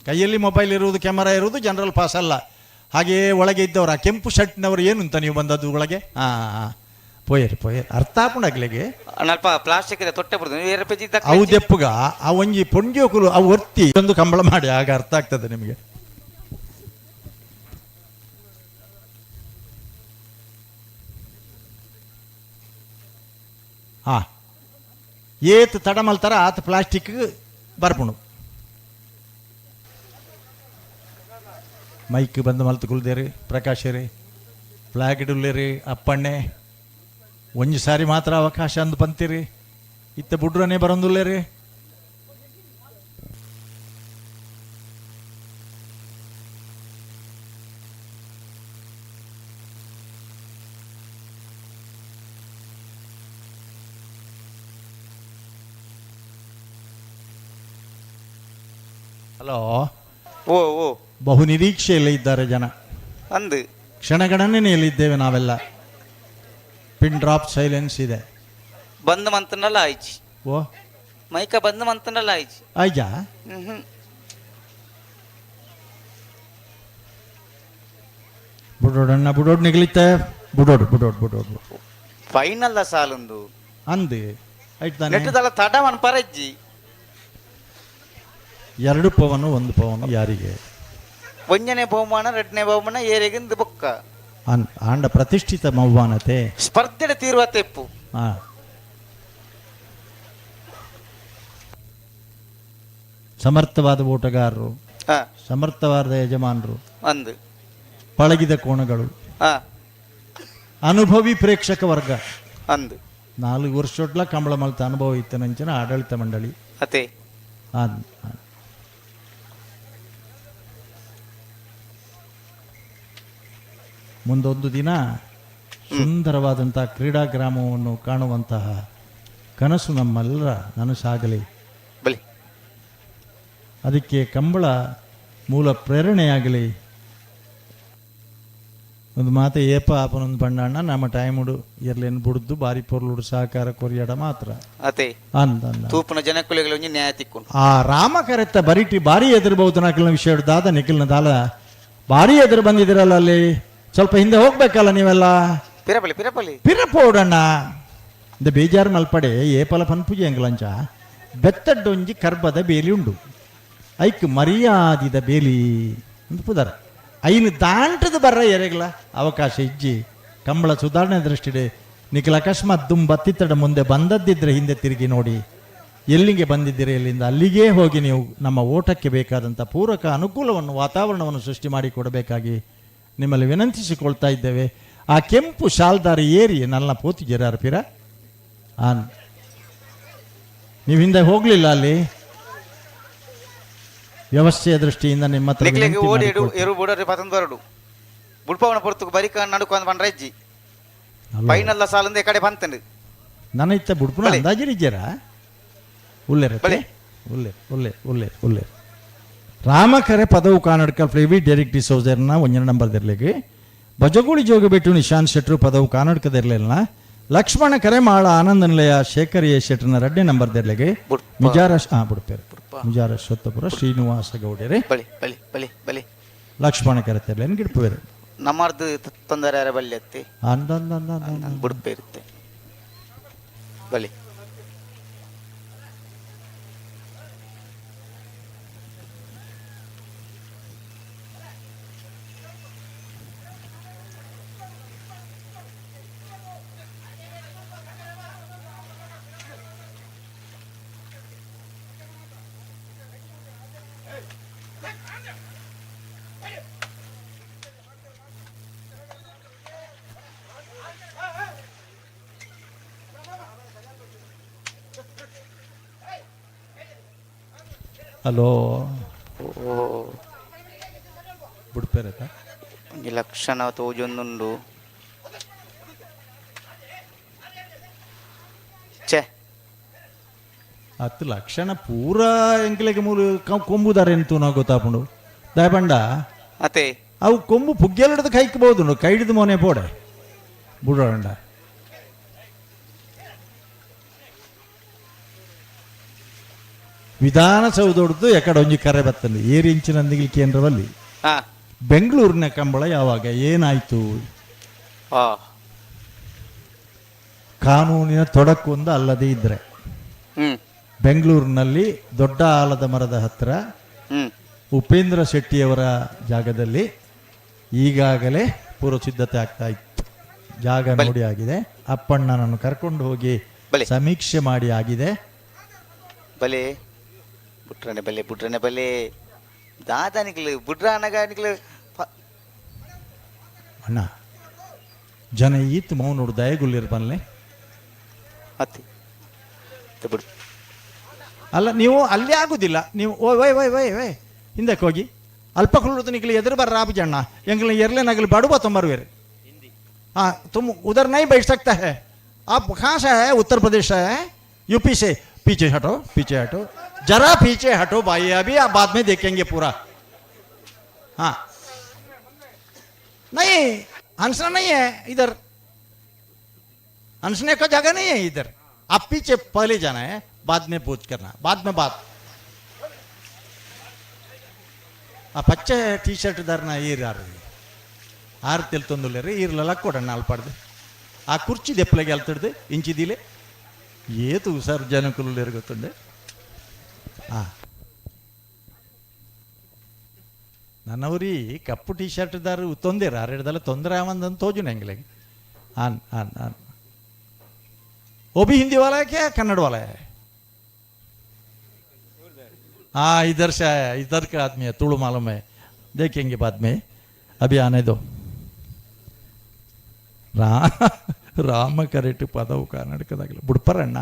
ಕೈಯಲ್ಲಿ ಮೊಬೈಲ್ ಇರುವುದು, ಕ್ಯಾಮರಾ ಇರುವುದು ಜನರಲ್ ಪಾಸ್ ಅಲ್ಲ. ಹಾಗೆಯೇ ಒಳಗೆ ಇದ್ದವರು ಆ ಕೆಂಪು ಶರ್ಟ್ನವರು ಏನು ಅಂತ ನೀವು ಬಂದದ್ದು ಒಳಗೆ? ಹಾಂ ಹಾಂ, ಪೋಯರಿ ಪೋಯರಿ ಅರ್ಥ ಆಪುಂಡಗ್ಲಿಗೆ. ಅಲ್ಪ ಪ್ಲಾಸ್ಟಿಕ್ ಇದೆ ತೊಟ್ಟೆ ಬರುದು ನೀವು ಏರ ಪೇಜಿ. ಅವು ದೆಪ್ಪುಗ ಆ ಒಂಜಿ ಪೊಂಜೋಕುಲು ಅವು ಒತ್ತಿ ಒಂದು ಕಂಬಳ ಮಾಡಿ, ಆಗ ಅರ್ಥ ಆಗ್ತದೆ ನಿಮಗೆ. ಹಾ, ಏತ್ ತಡ ಮಲ್ತಾರ ಆತ ಪ್ಲಾಸ್ಟಿಕ್ ಬರ್ಪುಣು. ಮೈಕ್ ಬಂದು ಮಲ್ತು ಕುಲ್ದೇರಿ ಪ್ರಕಾಶರಿ ಫ್ಲಾಗ್ ಇಡುಲ್ಲೇರಿ ಅಪ್ಪಣ್ಣೆ. ಒಂಜಿ ಸಾರಿ ಮಾತ್ರ ಅವಕಾಶ ಅಂದು ಬಂತೀರಿ, ಇತ್ತ ಬುಡ್ರನೇ ಬರಂದುಲ್ಲೇರಿ. ಹಲೋ. ಓ ಓ. ಬಹು ನಿರೀಕ್ಷೆಯಲ್ಲಿ ಇದ್ದಾರೆ ಜನ. ಅಂದು ಕ್ಷಣಗಣನೆಯಲ್ಲಿದ್ದೇವೆ ನಾವೆಲ್ಲ. ಪಿನ್ ಡ್ರಾಪ್ ಸೈಲೆನ್ಸ್ ಇದೆ. ಬಂದ್ ಮಂತನಲ್ಲ ಆಯ್ಚಿ. ಓ. ಮೈಕ ಬಂದ್ ಮಂತನಲ್ಲ ಆಯ್ಚಿ. ಆಯ್ಜಾ? ಹ್ಮ್. ಬುಡೋಡಣ್ಣ ಬುಡೋಡ್ ನಿಗಲಿತ್ತೆ ಬುಡೋಡು ಬುಡೋಡು ಬುಡೋಡು. ಫೈನಲ್ the ಸಾಲೊಂದು. ಅಂದು ಆಯ್ತು. ನೆಟ್ಟದಲ್ಲ ತಡವನ್ ಪರಜ್ಜಿ. 2 ಪವನು 1 ಪವನು ಯಾರಿಗೆ? ಒಂಜನೇ ಬಹುಮಾನ ಎರಡನೇ ಬಹುಮಾನ ಏರೆಗಿಂದು ಬೊಕ್ಕ. ಆಂಡ ಪ್ರತಿಷ್ಠಿತ ಮೌವಾನತೆ. ಸ್ಪರ್ಧೆ ತೀರುವ ತೆಪ್ಪು. ಹಾ. ಸಮರ್ಥವಾದ ಓಟಗಾರರು, ಸಮರ್ಥವಾದ ಯಜಮಾನರು, ಅಂದು ಪಳಗಿದ ಕೋಣಗಳು, ಅನುಭವಿ ಪ್ರೇಕ್ಷಕ ವರ್ಗ. ಅಂದು 4 ವರ್ಷೊಡ್ಲ ಕಂಬಳ ಮಲ್ತ ಅನುಭವ ಇತ್ತು ನಂಚಿನ ಆಡಳಿತ ಮಂಡಳಿ. ಅತೆ. ಮುಂದೊಂದು ದಿನ ಸುಂದರವಾದಂಥ ಕ್ರೀಡಾ ಗ್ರಾಮವನ್ನು ಕಾಣುವಂತಹ ಕನಸು ನಮ್ಮೆಲ್ಲರ ನನಸಾಗಲಿ. ಬಲಿ. ಅದಕ್ಕೆ ಕಂಬಳ ಮೂಲ ಪ್ರೇರಣೆಯಾಗಲಿ. ಒಂದು ಮಾತೆ ಏಪ ಆಪನೊಂದು ಬಣ್ಣಣ್ಣ ನಮ್ಮ ಟೈಮುಡು ಎರ್ಲೇನು ಬುಡ್ದು ಬಾರಿ ಪೊರ್ಲುಡು ಸಹಕಾರ ಕೊರಿಯಾಡ ಮಾತ್ರ. ಅತೆ. ಅಂದ ಅಂದ. ತೂಪುನ ಜನಕುಲೆಗಳ ಒಂಜಿ ನ್ಯಾಯ ತಿಕ್ಕೊಂಡು. ಆ ರಾಮ ಕರೆತ್ತ ಬರಿಟಿ ಬಾರಿ ಎದುರ್ಬಹುದು ನಕಲಿನ ವಿಷಯ ದಾದ ನಿಖಿಲ್ನ ದಾಲ ಬಾರಿ ಎದುರು ಬಂದಿದ್ದೀರಲ್ಲ ಅಲ್ಲಿ, ಸ್ವಲ್ಪ ಹಿಂದೆ ಹೋಗ್ಬೇಕಲ್ಲ ನೀವೆಲ್ಲ. ಪಿರಪಲಿ ಪಿರಪಲಿ ಪಿರಪೋಡಣ್ಣ ಇಂದ ಬೇಜಾರು ಮಲ್ಪಡೆ ಏಪಲ ಪನ್ಪುಜಿ ಅಂಗ್ಲಂಚ ಬೆತ್ತಡ್ಡೊಂಜಿ ಕರ್ಬದ ಬೇಲಿ ಉಂಡು ಐಕ್ ಮರ್ಯಾದಿದ ಬೇಲಿ ಅಂತ ಪುದರ ಐನು ದಾಂಟದ ಬರ್ರ ಎರೆಗ್ಲ ಅವಕಾಶ ಇಜ್ಜಿ ಕಂಬಳ ಸುಧಾರಣೆ ದೃಷ್ಟಿಡೆ ನಿಖಿಲ ಅಕಸ್ಮಾತ್ ದುಂಬತ್ತಿತ್ತಡ ಮುಂದೆ ಬಂದದ್ದಿದ್ರೆ ಹಿಂದೆ ತಿರುಗಿ ನೋಡಿ ಎಲ್ಲಿಗೆ ಬಂದಿದ್ದೀರಿ ಎಲ್ಲಿಂದ ಅಲ್ಲಿಗೇ ಹೋಗಿ ನೀವು ನಮ್ಮ ಓಟಕ್ಕೆ ಬೇಕಾದಂಥ ಪೂರಕ ಅನುಕೂಲವನ್ನು ವಾತಾವರಣವನ್ನು ಸೃಷ್ಟಿ ಮಾಡಿಕೊಡಬೇಕಾಗಿ ನಿಮ್ಮಲ್ಲಿ ವಿನಂತಿಸಿಕೊಳ್ತಾ ಇದ್ದೇವೆ. ಆ ಕೆಂಪು ಶಾಲ್ದಾರಿ ಏರಿ ನನ್ನ ಪೋತಿಗೆರಾರ ಪಿರ ಆನ್ ನೀವು ಹಿಂದೆ ಹೋಗಲಿಲ್ಲ ಅಲ್ಲಿ ವ್ಯವಸ್ಥೆಯ ದೃಷ್ಟಿಯಿಂದ ನಿಮ್ಮ ಹತ್ರ ನಿಕ್ಲೆಗ್ ವಿನಂತಿ ಓಡಿ ಎಡು ಮಾಡಿಕೊಳ್ತೀನಿ. ಎರು ಬುಡರಿ ಪತಂದ್ ಬರಡು ಬುಡ್ಪವನ ಪೊರ್ತುಗು ಬರಿಕ ನಡುಕು ಅಂದ್ ಪಂಡ್ರ ಇಜ್ಜಿ ಫೈನಲ್ ಸಾಲಂದ ಈ ಕಡೆ ಬಂತಂಡು ನನ್ನ ಇತ್ತ ಬುಡ್ಪುನ ಅಂದಾಜಿರಿಜ್ಜರ ಉಲ್ಲೇರ ಉಲ್ಲೇರ್ ಉಲ್ಲೇರ್ ಉಲ್ಲೇರ್ ಉಲ್ಲೇರ್ ರಾಮಕರೆ ಪದವು ಕಾನಡ್ಕ ಫ್ಲೇವಿ ಡೆರಿಕ್ ಡಿಸೋಜರ್ನ ಒಂಜನ ನಂಬರ್ ದಿರ್ಲಿಗೆ ಬಜಗುಳಿ ಜೋಗಬೆಟ್ಟು ನಿಶಾನ್ ಶೆಟ್ರು ಪದವು ಕಾನಡ್ಕದಿರ್ಲಿಲ್ಲ ಲಕ್ಷ್ಮಣ ಕರೆ ಮಾಳ ಆನಂದ ನಿಲಯ ಶೇಖರ್ ಎ ಶೆಟ್ರನ ರಡ್ಡೆ ನಂಬರ್ ದಿರ್ಲಿಗೆ ಮಿಜಾರ ಬುಡ್ಪೇರು ಮಿಜಾರ ಸ್ವತ್ತಪುರ ಶ್ರೀನಿವಾಸ ಗೌಡರೆ ಬಳಿ ಬಳಿ ಬಳಿ ಬಳಿ ಲಕ್ಷ್ಮಣ ಕರೆ ತೆರ್ಲೇನು ಗಿಡ್ಪುವೇರು ನಮ್ಮರ್ದು ತೊಂದರೆ ಯಾರ ಬಲ್ಲಿ ಅತ್ತಿ ಅಂದ ಅಂದ ಅಂದ ಅಂದ ಅಂದ. ಬುಡ್ಪೆ ಇರುತ್ತೆ ಬಳಿ. ಹಲೋ. ಓ. ಬುಡ್ಪೇರತ ಒಂಜಿ ಲಕ್ಷಣ ತೋಜೊಂದುಂಡು ಛೇ ಹತ್ತು ಲಕ್ಷಣ ಪೂರ ಎಂಕ್ಲೆಗೆ ಮೂಲು ಕೊಂಬುದಾರೆ ಎಂತ ನಾವು ಗೊತ್ತಾಪುಂಡು ದಾಯಪಂಡ ಅತೆ ಅವು ಕೊಂಬು ಪುಗ್ಗೆಲ್ ಕೈಕ್ಬೋದು ಕೈ ಹಿಡಿದು ಮೋನೆ ಪೋಡೆ ಬುಡೋಂಡ ವಿಧಾನಸೌಧೊಡ್ದು ಎಕಡೆ ಒಂಜಿ ಕರೆ ಬತ್ತಂದು ಏರು ಇಂಚಿನ ಕೇಂದ್ರವಲ್ಲಿ ಬೆಂಗಳೂರಿನ ಕಂಬಳ ಯಾವಾಗ ಏನಾಯ್ತು? ಕಾನೂನಿನ ತೊಡಕು ಒಂದು ಅಲ್ಲದೇ ಇದ್ರೆ ಬೆಂಗಳೂರಿನಲ್ಲಿ ದೊಡ್ಡ ಆಲದ ಮರದ ಹತ್ತಿರ ಉಪೇಂದ್ರ ಶೆಟ್ಟಿಯವರ ಜಾಗದಲ್ಲಿ ಈಗಾಗಲೇ ಪೂರ್ವ ಸಿದ್ಧತೆ ಆಗ್ತಾ ಇತ್ತು. ಜಾಗ ನೋಡಿ ಆಗಿದೆ. ಅಪ್ಪಣ್ಣನನ್ನು ಕರ್ಕೊಂಡು ಹೋಗಿ ಸಮೀಕ್ಷೆ ಮಾಡಿ ಆಗಿದೆ. ಬಲೆ ಬುಟ್ರನೆ ಬಲೆ ಬುಟ್ರನೆ ಬಲೆ ದಾದಾನಿಕ್ಲು ಬುಡ್ರಾನಗಾನಿಕ್ಲು ಅಣ್ಣ ಜನ ಈತ್ ಮೌನೋಡು ದಯಗುಲ್ಲಿರ್ ಬನ್ಲೆ ಅತ್ತಿ ಬಿಡು. ಅಲ್ಲ ನೀವು ಅಲ್ಲಿ ಆಗುದಿಲ್ಲ ನೀವು ಓ ವೈ ವೈ ವೈ ವೈ ಹಿಂದಕ್ಕೆ ಹೋಗಿ ಅಲ್ಪ ಕುಳ್ಳುದು ನಿಕ್ಲಿ ಎದುರು ಬರ್ರ ಆಪುಜಣ್ಣ ಎಂಗ್ಲ ಎರ್ಲೆ ನಗಲು ಬಡುವ ತೊಂಬರುವೇರು. हाँ तुम उधर नहीं बैठ सकता है। आप कहाँ से है? उत्तर प्रदेश से है, यूपी से। पीछे हटो, पीछे हटो, जरा पीछे हटो भाई, अभी आप बाद में देखेंगे पूरा। हाँ नहीं हंसना नहीं है इधर, हंसने का जगह नहीं है इधर। आप पीछे पहले जाना है, बाद में पूछ करना, बाद में बात। ಆ ಪಚ್ಚೆ ಟೀ ಶರ್ಟ್ ದಾರನ ಈರ್ ಯಾರು ಆರು ತೆಲ್ತೊಂದುಲ್ಲೇರಿ ಈರ್ಲೆಲ್ಲ ಕೊಡಣ್ಣ ಅಲ್ಪಾಡ್ದು ಆ ಕುರ್ಚಿ ದೆಪ್ಪಲೆಗೆ ಅಲ್ತಡ್ದು ಇಂಚಿದಿಲೆ ಏತು ಹುಷಾರು ಜನಕುಲು ಗೊತ್ತುಂಡೆ. ಆ ನನ್ನವರಿ ಕಪ್ಪು ಟೀ ಶರ್ಟ್ ದಾರು ತೊಂದರೆ ಆರೆಡ್ದಲ್ಲ ತೊಂದರೆ ಆವಂದಂತ ತೋಜು ನಂಗೆ. आन आन आन वो भी हिंदी वाला है क्या कन्नड़ वाला है? हाँ इधर से आया, इधर का आदमी है, तुड़ू मालूम है, देखेंगे बाद में, अभी आने दो. ರಾಮ ಕರೆಕ್ಟ್ ಪದವು ಕರ್ನಾಟಕದಾಗಲ್ಲ ಬುಡ್ಪರಣ್ಣ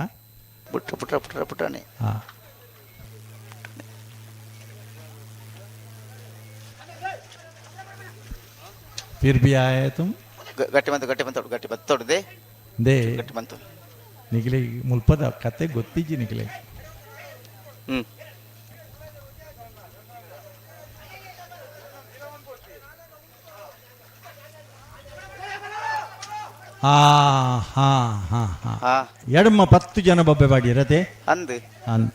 ಬುಟ್ರ ಪುಟ್ರ ಪುಟ್ರ ಪುಟ್ರನೆ. ಹಾ फिर भी आए तुम. ಗಟ್ಟಿ ಬಂತು ಗಟ್ಟಿ ಬಂತು ಗಟ್ಟಿ ಬಂತು ತೊಡದೆ they ಗಟ್ಟಿ ಬಂತು. ನಿಗಲಿ ಮುಲ್ಪದ ಕತೆ ಗೊತ್ತಿಜ್ಜಿ ನಿಗಲಿ. ಹಾ ಹಾ ಹಾ ಹಾ ಎಡಮ್ಮ 10 ಜನ ಬೊಬ್ಬೆ ಬಾಡಿ ಇರತೆ ಅಂದು ಅಂದ್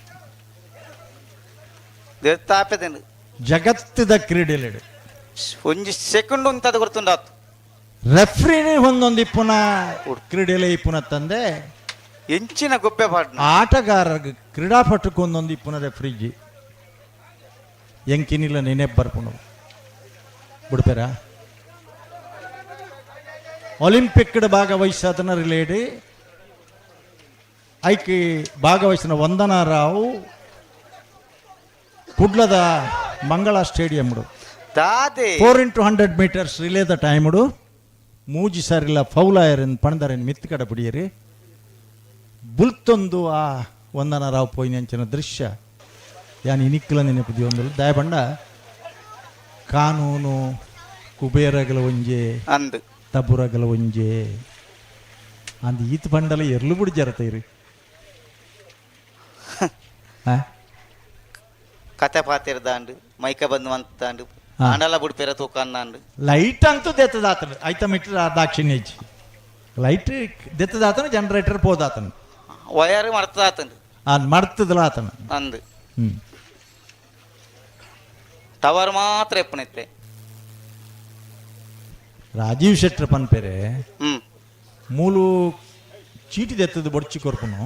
ತಾಪೆದನು ಜಗತ್ತದ ಕ್ರೀಡೆಲೆಡು ಒಂಜಿ ಸೆಕೆಂಡ್ ಉಂತದ ಗೊತ್ತುಂಡಾತು ರೆಫ್ರಿನೇ ಒಂದೊಂದು ಇಪ್ಪುನ ಕ್ರೀಡೆಲೆ ಇಪ್ಪುನ ತಂದೆ ಎಂಚಿನ ಗೊಬ್ಬೆ ಪಾಡ್ನ ಆಟಗಾರ ಕ್ರೀಡಾಪಟುக்கு ಒಂದೊಂದು ಇಪ್ಪುನ ರೆಫ್ರಿಜಿ ಎಂಕಿನಿಲ್ಲ ನೆನೆ ಬರ್ಪುನು ಬಿಡ್ಪೇರ. ಒಲಿಂಪಿಕ್ ಭಾಗವಹಿಸದನ ರಿಲೇಡಿ ಐಕಿ ಭಾಗವಹಿಸಿನ ವಂದನಾ ರಾವ್ ಕುಡ್ಲದ ಮಂಗಳ ಸ್ಟೇಡಿಯಂಡು ದಾದೆ 4x100 metres ರಿಲೇದ ಟೈముಡು ಮೂಜಿ ಸರಿಲ್ಲ ಫೌಲಾಯರನ್ ಪಣದರನ್ ಮಿತ್ತು ಕಡ ಬಿಡಿಯರಿ ಬುಲ್ತೊಂದು ಆ ವಂದನಾ ರಾವ್ ಪೋಯಿನಂಚಿನ ದೃಶ್ಯ ಯಾನ್ ಇನಿಕ್ಕಲ ನೆನಪು ಒಂದು ದಯಬಂಡ ಕಾನೂನು ಕುಬೇರಗಲ ಒಂಜೆ ಅಂದು ತಬುರಗಲ ಒಂಜೆ ಅಂದ್ ಈತ್ ಬಂಡಲ ಎರ್ಲು ಬಿಡಿ ಜರತೈರಿ. ಕತೆ ಪಾತಿರ್ದಾಂಡು ಮೈಕ ಬಂದು ಮಂತಾಂಡು ಆಂಡಲ ಬುಡ್ಪೇರ ತೂಕಂದಾಂಡು ಲೈಟ್ ಅಂತೂ ದೆತ್ತದಾತನು ಐತ ಮೀಟರ್ ದಾಕ್ಷಿಣ್ಯ ಇಜ್ಜಿ ಲೈಟ್ ದೆತ್ತದಾತನು ಜನರೇಟರ್ ಪೋದಾತನು ವಯರ್ ಮರ್ತದಾತನು ಮರ್ತದಲ ಆತನು ಅಂದು ಟವರ್ ಮಾತ್ರ ಎಪ್ಪನಿತ್ತೆ ರಾಜೀವ್ ಶೆಟ್ಟರ್ ಪನ್ಪೇರೆ ಮೂಲು ಚೀಟಿ ದೆತ್ತದ ಬೊಡ್ಚಿ ಕೊರ್ಪುನು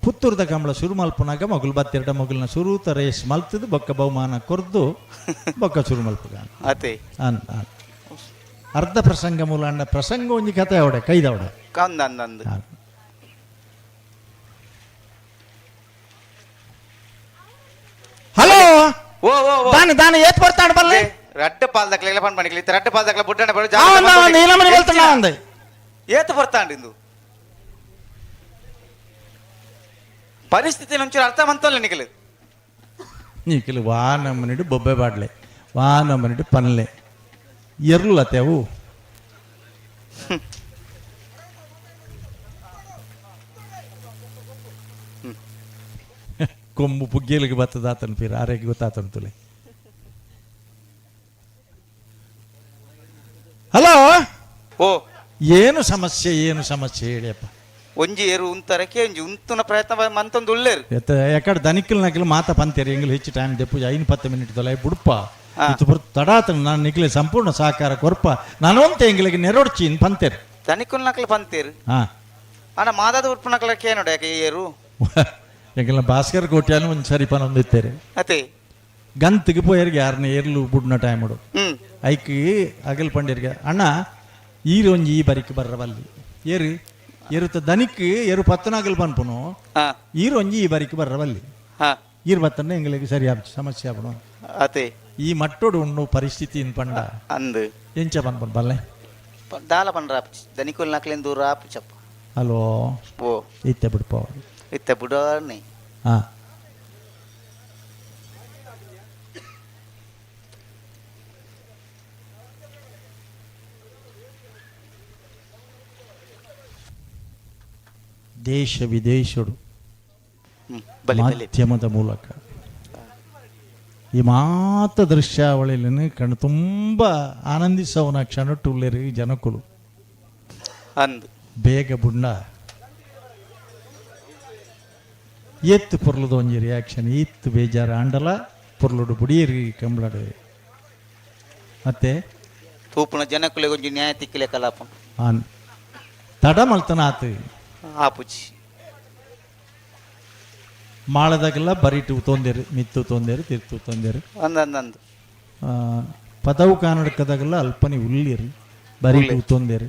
ಪುತ್ತೂರ್ದ ಕಂಬಳ ಶುರು ಮಲ್ಪುನಾಗ ಮಗುಲು ಬತ್ತೆರಡ ಮಗುಲ್ನ ಸುರುತ ರೇಸ್ ಮಲ್ತದ ಬೊಕ್ಕ ಬಹುಮಾನ ಕೊರ್ದು ಬೊಕ್ಕ ಶುರು ಮಲ್ಪುಗ ಅತೆ ಅನ್ ಅನ್ ಅರ್ಧ ಪ್ರಸಂಗ ಮೂಲ ಅಣ್ಣ ಪ್ರಸಂಗ ಒಂಜಿ ಕತೆ ಅವಡೆ ಕೈದವಡೆ ಕಂದ ಅಂದ ಹಲೋ ಓ ಓ ಓ ದಾನ ದಾನ ಏತ್ ಬರ್ತಾಣ ಬಲ್ಲೆ ರಡ್ಡ ಪಾಲ್ದಕ್ಲೆ ಪಣ್ ಪಣಿಕ್ಲಿ ರಡ್ಡ ಪಾಲ್ದಕ್ಲೆ ಬುಡ್ಡಣ ಬಡ ನೀಲಮಣಿ ಬಲ್ತಾಣ ಅಂದೆ ಏತ್ ಬರ್ತಾಂಡ ಇಂದು ಪರಿಸ್ಥಿತಿ ಒಂಚೂರು ಅರ್ಥ ಮಂತಲ್ಲ ನಿಖಲು ನಿಖಲು ವಾ ನಮ್ಮನಿಡು ಬೊಬ್ಬೆ ಬಾಡ್ಲೆ ವಾ ನಮ್ಮನಿಡು ಪನ್ಲೆ ಎರ್ಲತೆವು ಕೊಂಬು ಪುಗ್ಗೇಲಿಗೆ ಬತ್ತದಾತನ್ ಪೀರ ಆರೋಗ್ಯ ಗೊತ್ತಾತನ್ ತುಲೆ. ಹಲೋ, ಓ ಏನು ಸಮಸ್ಯೆ, ಏನು ಸಮಸ್ಯೆ ಹೇಳಿಯಪ್ಪ. ಒಂಜಿ ಏರು ಉಂತರಕ್ಕೆ ಒಂಜಿ ಉಂತುನ ಪ್ರಯತ್ನ ಮಂತೊಂದು ಉಳ್ಳೇರು. ಎತ್ತ ಎಕಡೆ ದನಿಕಲ್ ನಕಲ್ ಮಾತ ಪಂತೇರಿ ಎಂಗ್ಲು ಹೆಚ್ಚು ಟೈಮ್ ದೆಪ್ಪು 5-10 ಮಿನಿಟ್ ತೊಲೆ ಬುಡ್ಪ ಇತ್ತು ಬರ್ ತಡಾತನ ನಾನು ನಿಕ್ಲೆ ಸಂಪೂರ್ಣ ಸಹಕಾರ ಕೊರ್ಪ ನಾನೊಂತ ಎಂಗ್ಲಿಗೆ ನೆರೊಡ್ಚಿ ಪಂತೇರಿ. ದನಿಕುಲ್ ನಕಲ್ ಪಂತೇರು. ಹಾ ಅಣ್ಣ ಮಾದಾದ ಉರ್ಪು ನಕಲ ಕೇನೋಡ ಯಾಕೆ ಏರು ಎಂಗಲ್ನ ಭಾಸ್ಕರ್ ಕೋಟ್ಯಾನು ಒಂದು ಸರಿ ಪನೊಂದಿತ್ತೇರೆ. ಅತೆ ಗಂತಿಗೆ ಪೋಯರ್ಗೆ ಯಾರನ್ನ ಏರ್ಲು ಬುಡ್ನ ಟೈಮುಡು ಐಕ್ ಅಗಲ್ ಪಂಡಿರ್ಗೆ ಅಣ್ಣ ಈರೊಂಜಿ ಈ ಬರಿಕ್ ಬರ್ರವಲ್ಲಿ ಏರು ಎರುತ ದನಿಕ್ ಎರು ಪತ್ತನಾಗಲ್ ಪನ್ಪುನು ಈರೊಂಜಿ ಈ ಬರಿಕ್ ಬರ್ರವಲ್ಲಿ ಈರ್ ಬತ್ತನ್ನ ಎಂಗಳಿಗೆ ಸರಿ ಆಪು ಸಮಸ್ಯೆ ಆಪುನು. ಅತೆ ಈ ಮಟ್ಟೋಡು ಉಣ್ಣು ಪರಿಸ್ಥಿತಿ ಪಂಡ ಅಂದು ಎಂಚ ಪನ್ಪುನು ಬಲ್ಲೆ ದಾಲ ಪಂಡ್ರ ದನಿಕುಲ್ ನಕಲಿನ ದೂರ ಆಪು ಚಪ್ಪ. ಹಲೋ ಓ ಇತ್ತೆ ಬಿಡ್ಪ ಇತ್ತೆ ಬಿಡೋರ್ನಿ. ಹಾ ದೇಶ ವಿದೇಶಡು ಮಾಧ್ಯಮದ ಮೂಲಕ ಈ ಮಾತ ದೃಶ್ಯಾವಳಿಯನ್ನು ಕಣ್ಣು ತುಂಬ ಆನಂದಿಸವನ ಕ್ಷಣಟ್ಟುಲ್ಲೇರಿ ಜನಕುಲು ಅಂದು ಬೇಗ ಬುಂಡ ಏತ್ತು ಪೊರ್ಲುದ ಒಂಜಿ ರಿಯಾಕ್ಷನ್ ಈತ್ತು ಬೇಜಾರು ಆಂಡಲ ಪೊರ್ಲುಡು ಬುಡಿಯರಿ ಕಂಬ್ಳಡು ಮತ್ತೆ ತೂಪುನ ಜನಕುಲೆಗ್ ಒಂಜಿ ನ್ಯಾಯ ತಿಕ್ಕಿಲೆ ಕಲಾಪ ಆನ್ ತಡ ಮಲ್ತನ ಆತು ಆಪುಜಿ ಮಾಳದಾಗೆಲ್ಲ ಬರಿಟು ತೊಂದೇರು ಮಿತ್ತು ತೊಂದೇರು ತಿರ್ತು ತೊಂದೇರು ಅಂದಂದಂದು ಪದವು ಕಾನಡ್ಕದಾಗೆಲ್ಲ ಅಲ್ಪನಿ ಉಲ್ಲಿರಿ ಬರಿಟು ತೊಂದೇರು.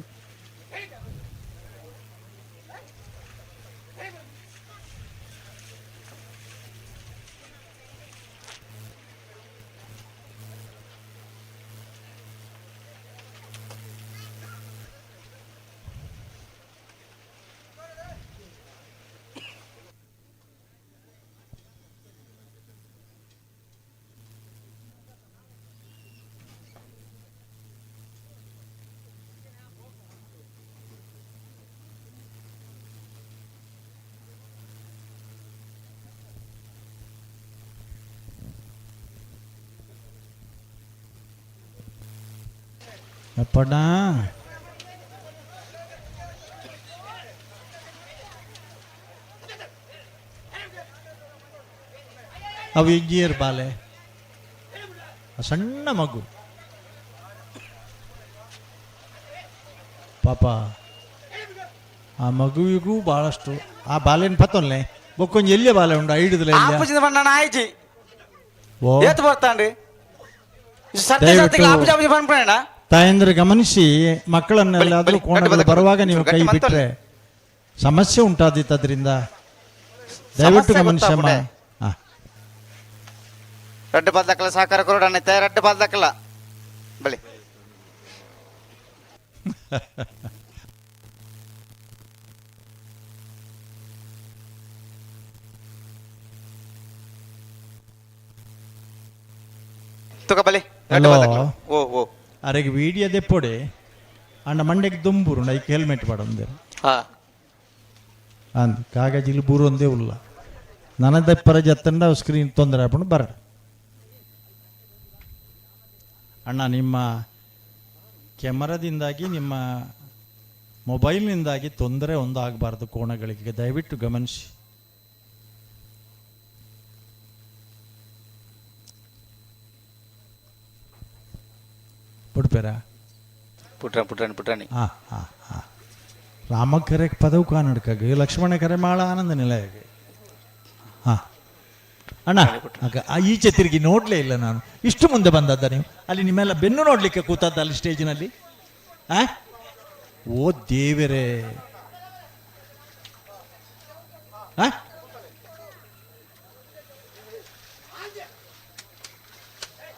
ಅಪ್ಪಣ್ಣ ಅವು ಇಂಜಿನಿಯರ್ ಬಾಲೆ ಆ ಸಣ್ಣ ಮಗು ಪಾಪ ಆ ಮಗುವಿಗೂ ಭಾಳಷ್ಟು ಆ ಬಾಲೆನ ಪತ್ತೊನ್ಲೆ ಬೊಕ್ಕೊಂಜಿ ಎಲ್ಲಿಯ ಬಾಲೆ ಉಂಡು ಐಡುದಿಲ್ಲ ಎಲ್ಲಿಯ? ಆಪುಜಿದ ಬಣ್ಣ ಆಯ್ಜಿ ಓ ಏತ್ ಬರ್ತಾನ್ರಿ ಸತ್ಯ ಸತ್ಯ ಆಪುಜಿ ಆಪುಜಿ ಪನ್ಪಣ. ತಾಯಂದ್ರೆ ಗಮನಿಸಿ ಮಕ್ಕಳನ್ನೆಲ್ಲಾದರೂ ಕೋಣಗಳು ಬರುವಾಗ ನೀವು ಕೈ ಬಿಟ್ಟರೆ ಸಮಸ್ಯೆ ಉಂಟಾದೀತು. ಅದರಿಂದ ದಯವಿಟ್ಟು ಗಮನಿಸಮ್ಮ. ರಡ್ಡು ಪಾಲ್ದಕ್ಕಲ್ಲ ಸಹಕಾರ ಕೊರಡ ರಡ್ಡು ಪಾಲ್ದಕ್ಕಲ್ಲ ಬಳಿ ತುಕ ಬಲಿ. ಹಲೋ. ಓ ಓ ಅರೆಗೆ ವೀಡಿಯೋ ದೆಪ್ಪೊಡೆ ಅಂಡ ಮಂಡೆಗೆ ದುಂಬೂರು ಐಕ್ ಹೆಲ್ಮೆಟ್ ಪಾಡೊಂದೆ ಅಂದ್ ಕಾಗಜಿಲ್ ಬೂರು ಒಂದೇ ಉಲ್ಲ ನನ ದೆಪ್ಪರ ಜತ್ತಂಡ ಸ್ಕ್ರೀನ್ ತೊಂದರೆ ಆಪುಂಡು ಬರ. ಅಣ್ಣ ನಿಮ್ಮ ಕ್ಯಾಮರಾದಿಂದಾಗಿ ನಿಮ್ಮ ಮೊಬೈಲ್ನಿಂದಾಗಿ ತೊಂದರೆ ಒಂದು ಆಗಬಾರ್ದು ಕೋಣಗಳಿಗೆ, ದಯವಿಟ್ಟು ಗಮನಿಸಿ. ಪುಡ್ಪೇರಾ ಪುಟ್ರಾಣಿ ಪುಟ್ರಾಣಿ ಪುಟ್ರಾಣಿ. ಹಾಂ ಹಾಂ ಹಾಂ ರಾಮಕರೆ ಪದವು ಕಾನಡ್ಕಾಗ ಲಕ್ಷ್ಮಣ ಕರೆ ಮಾಳ ಆನಂದ ನಿಲಯಗೆ. ಹಾಂ ಅಣ್ಣ ಈಚೆ ತಿರುಗಿ ನೋಡಲೇ ಇಲ್ಲ ನಾನು, ಇಷ್ಟು ಮುಂದೆ ಬಂದದ್ದ ನೀವು ಅಲ್ಲಿ ನಿಮ್ಮೆಲ್ಲ ಬೆನ್ನು ನೋಡಲಿಕ್ಕೆ ಕೂತದ್ದ ಅಲ್ಲಿ ಸ್ಟೇಜಿನಲ್ಲಿ. ಆ ಓ ದೇವರೇ,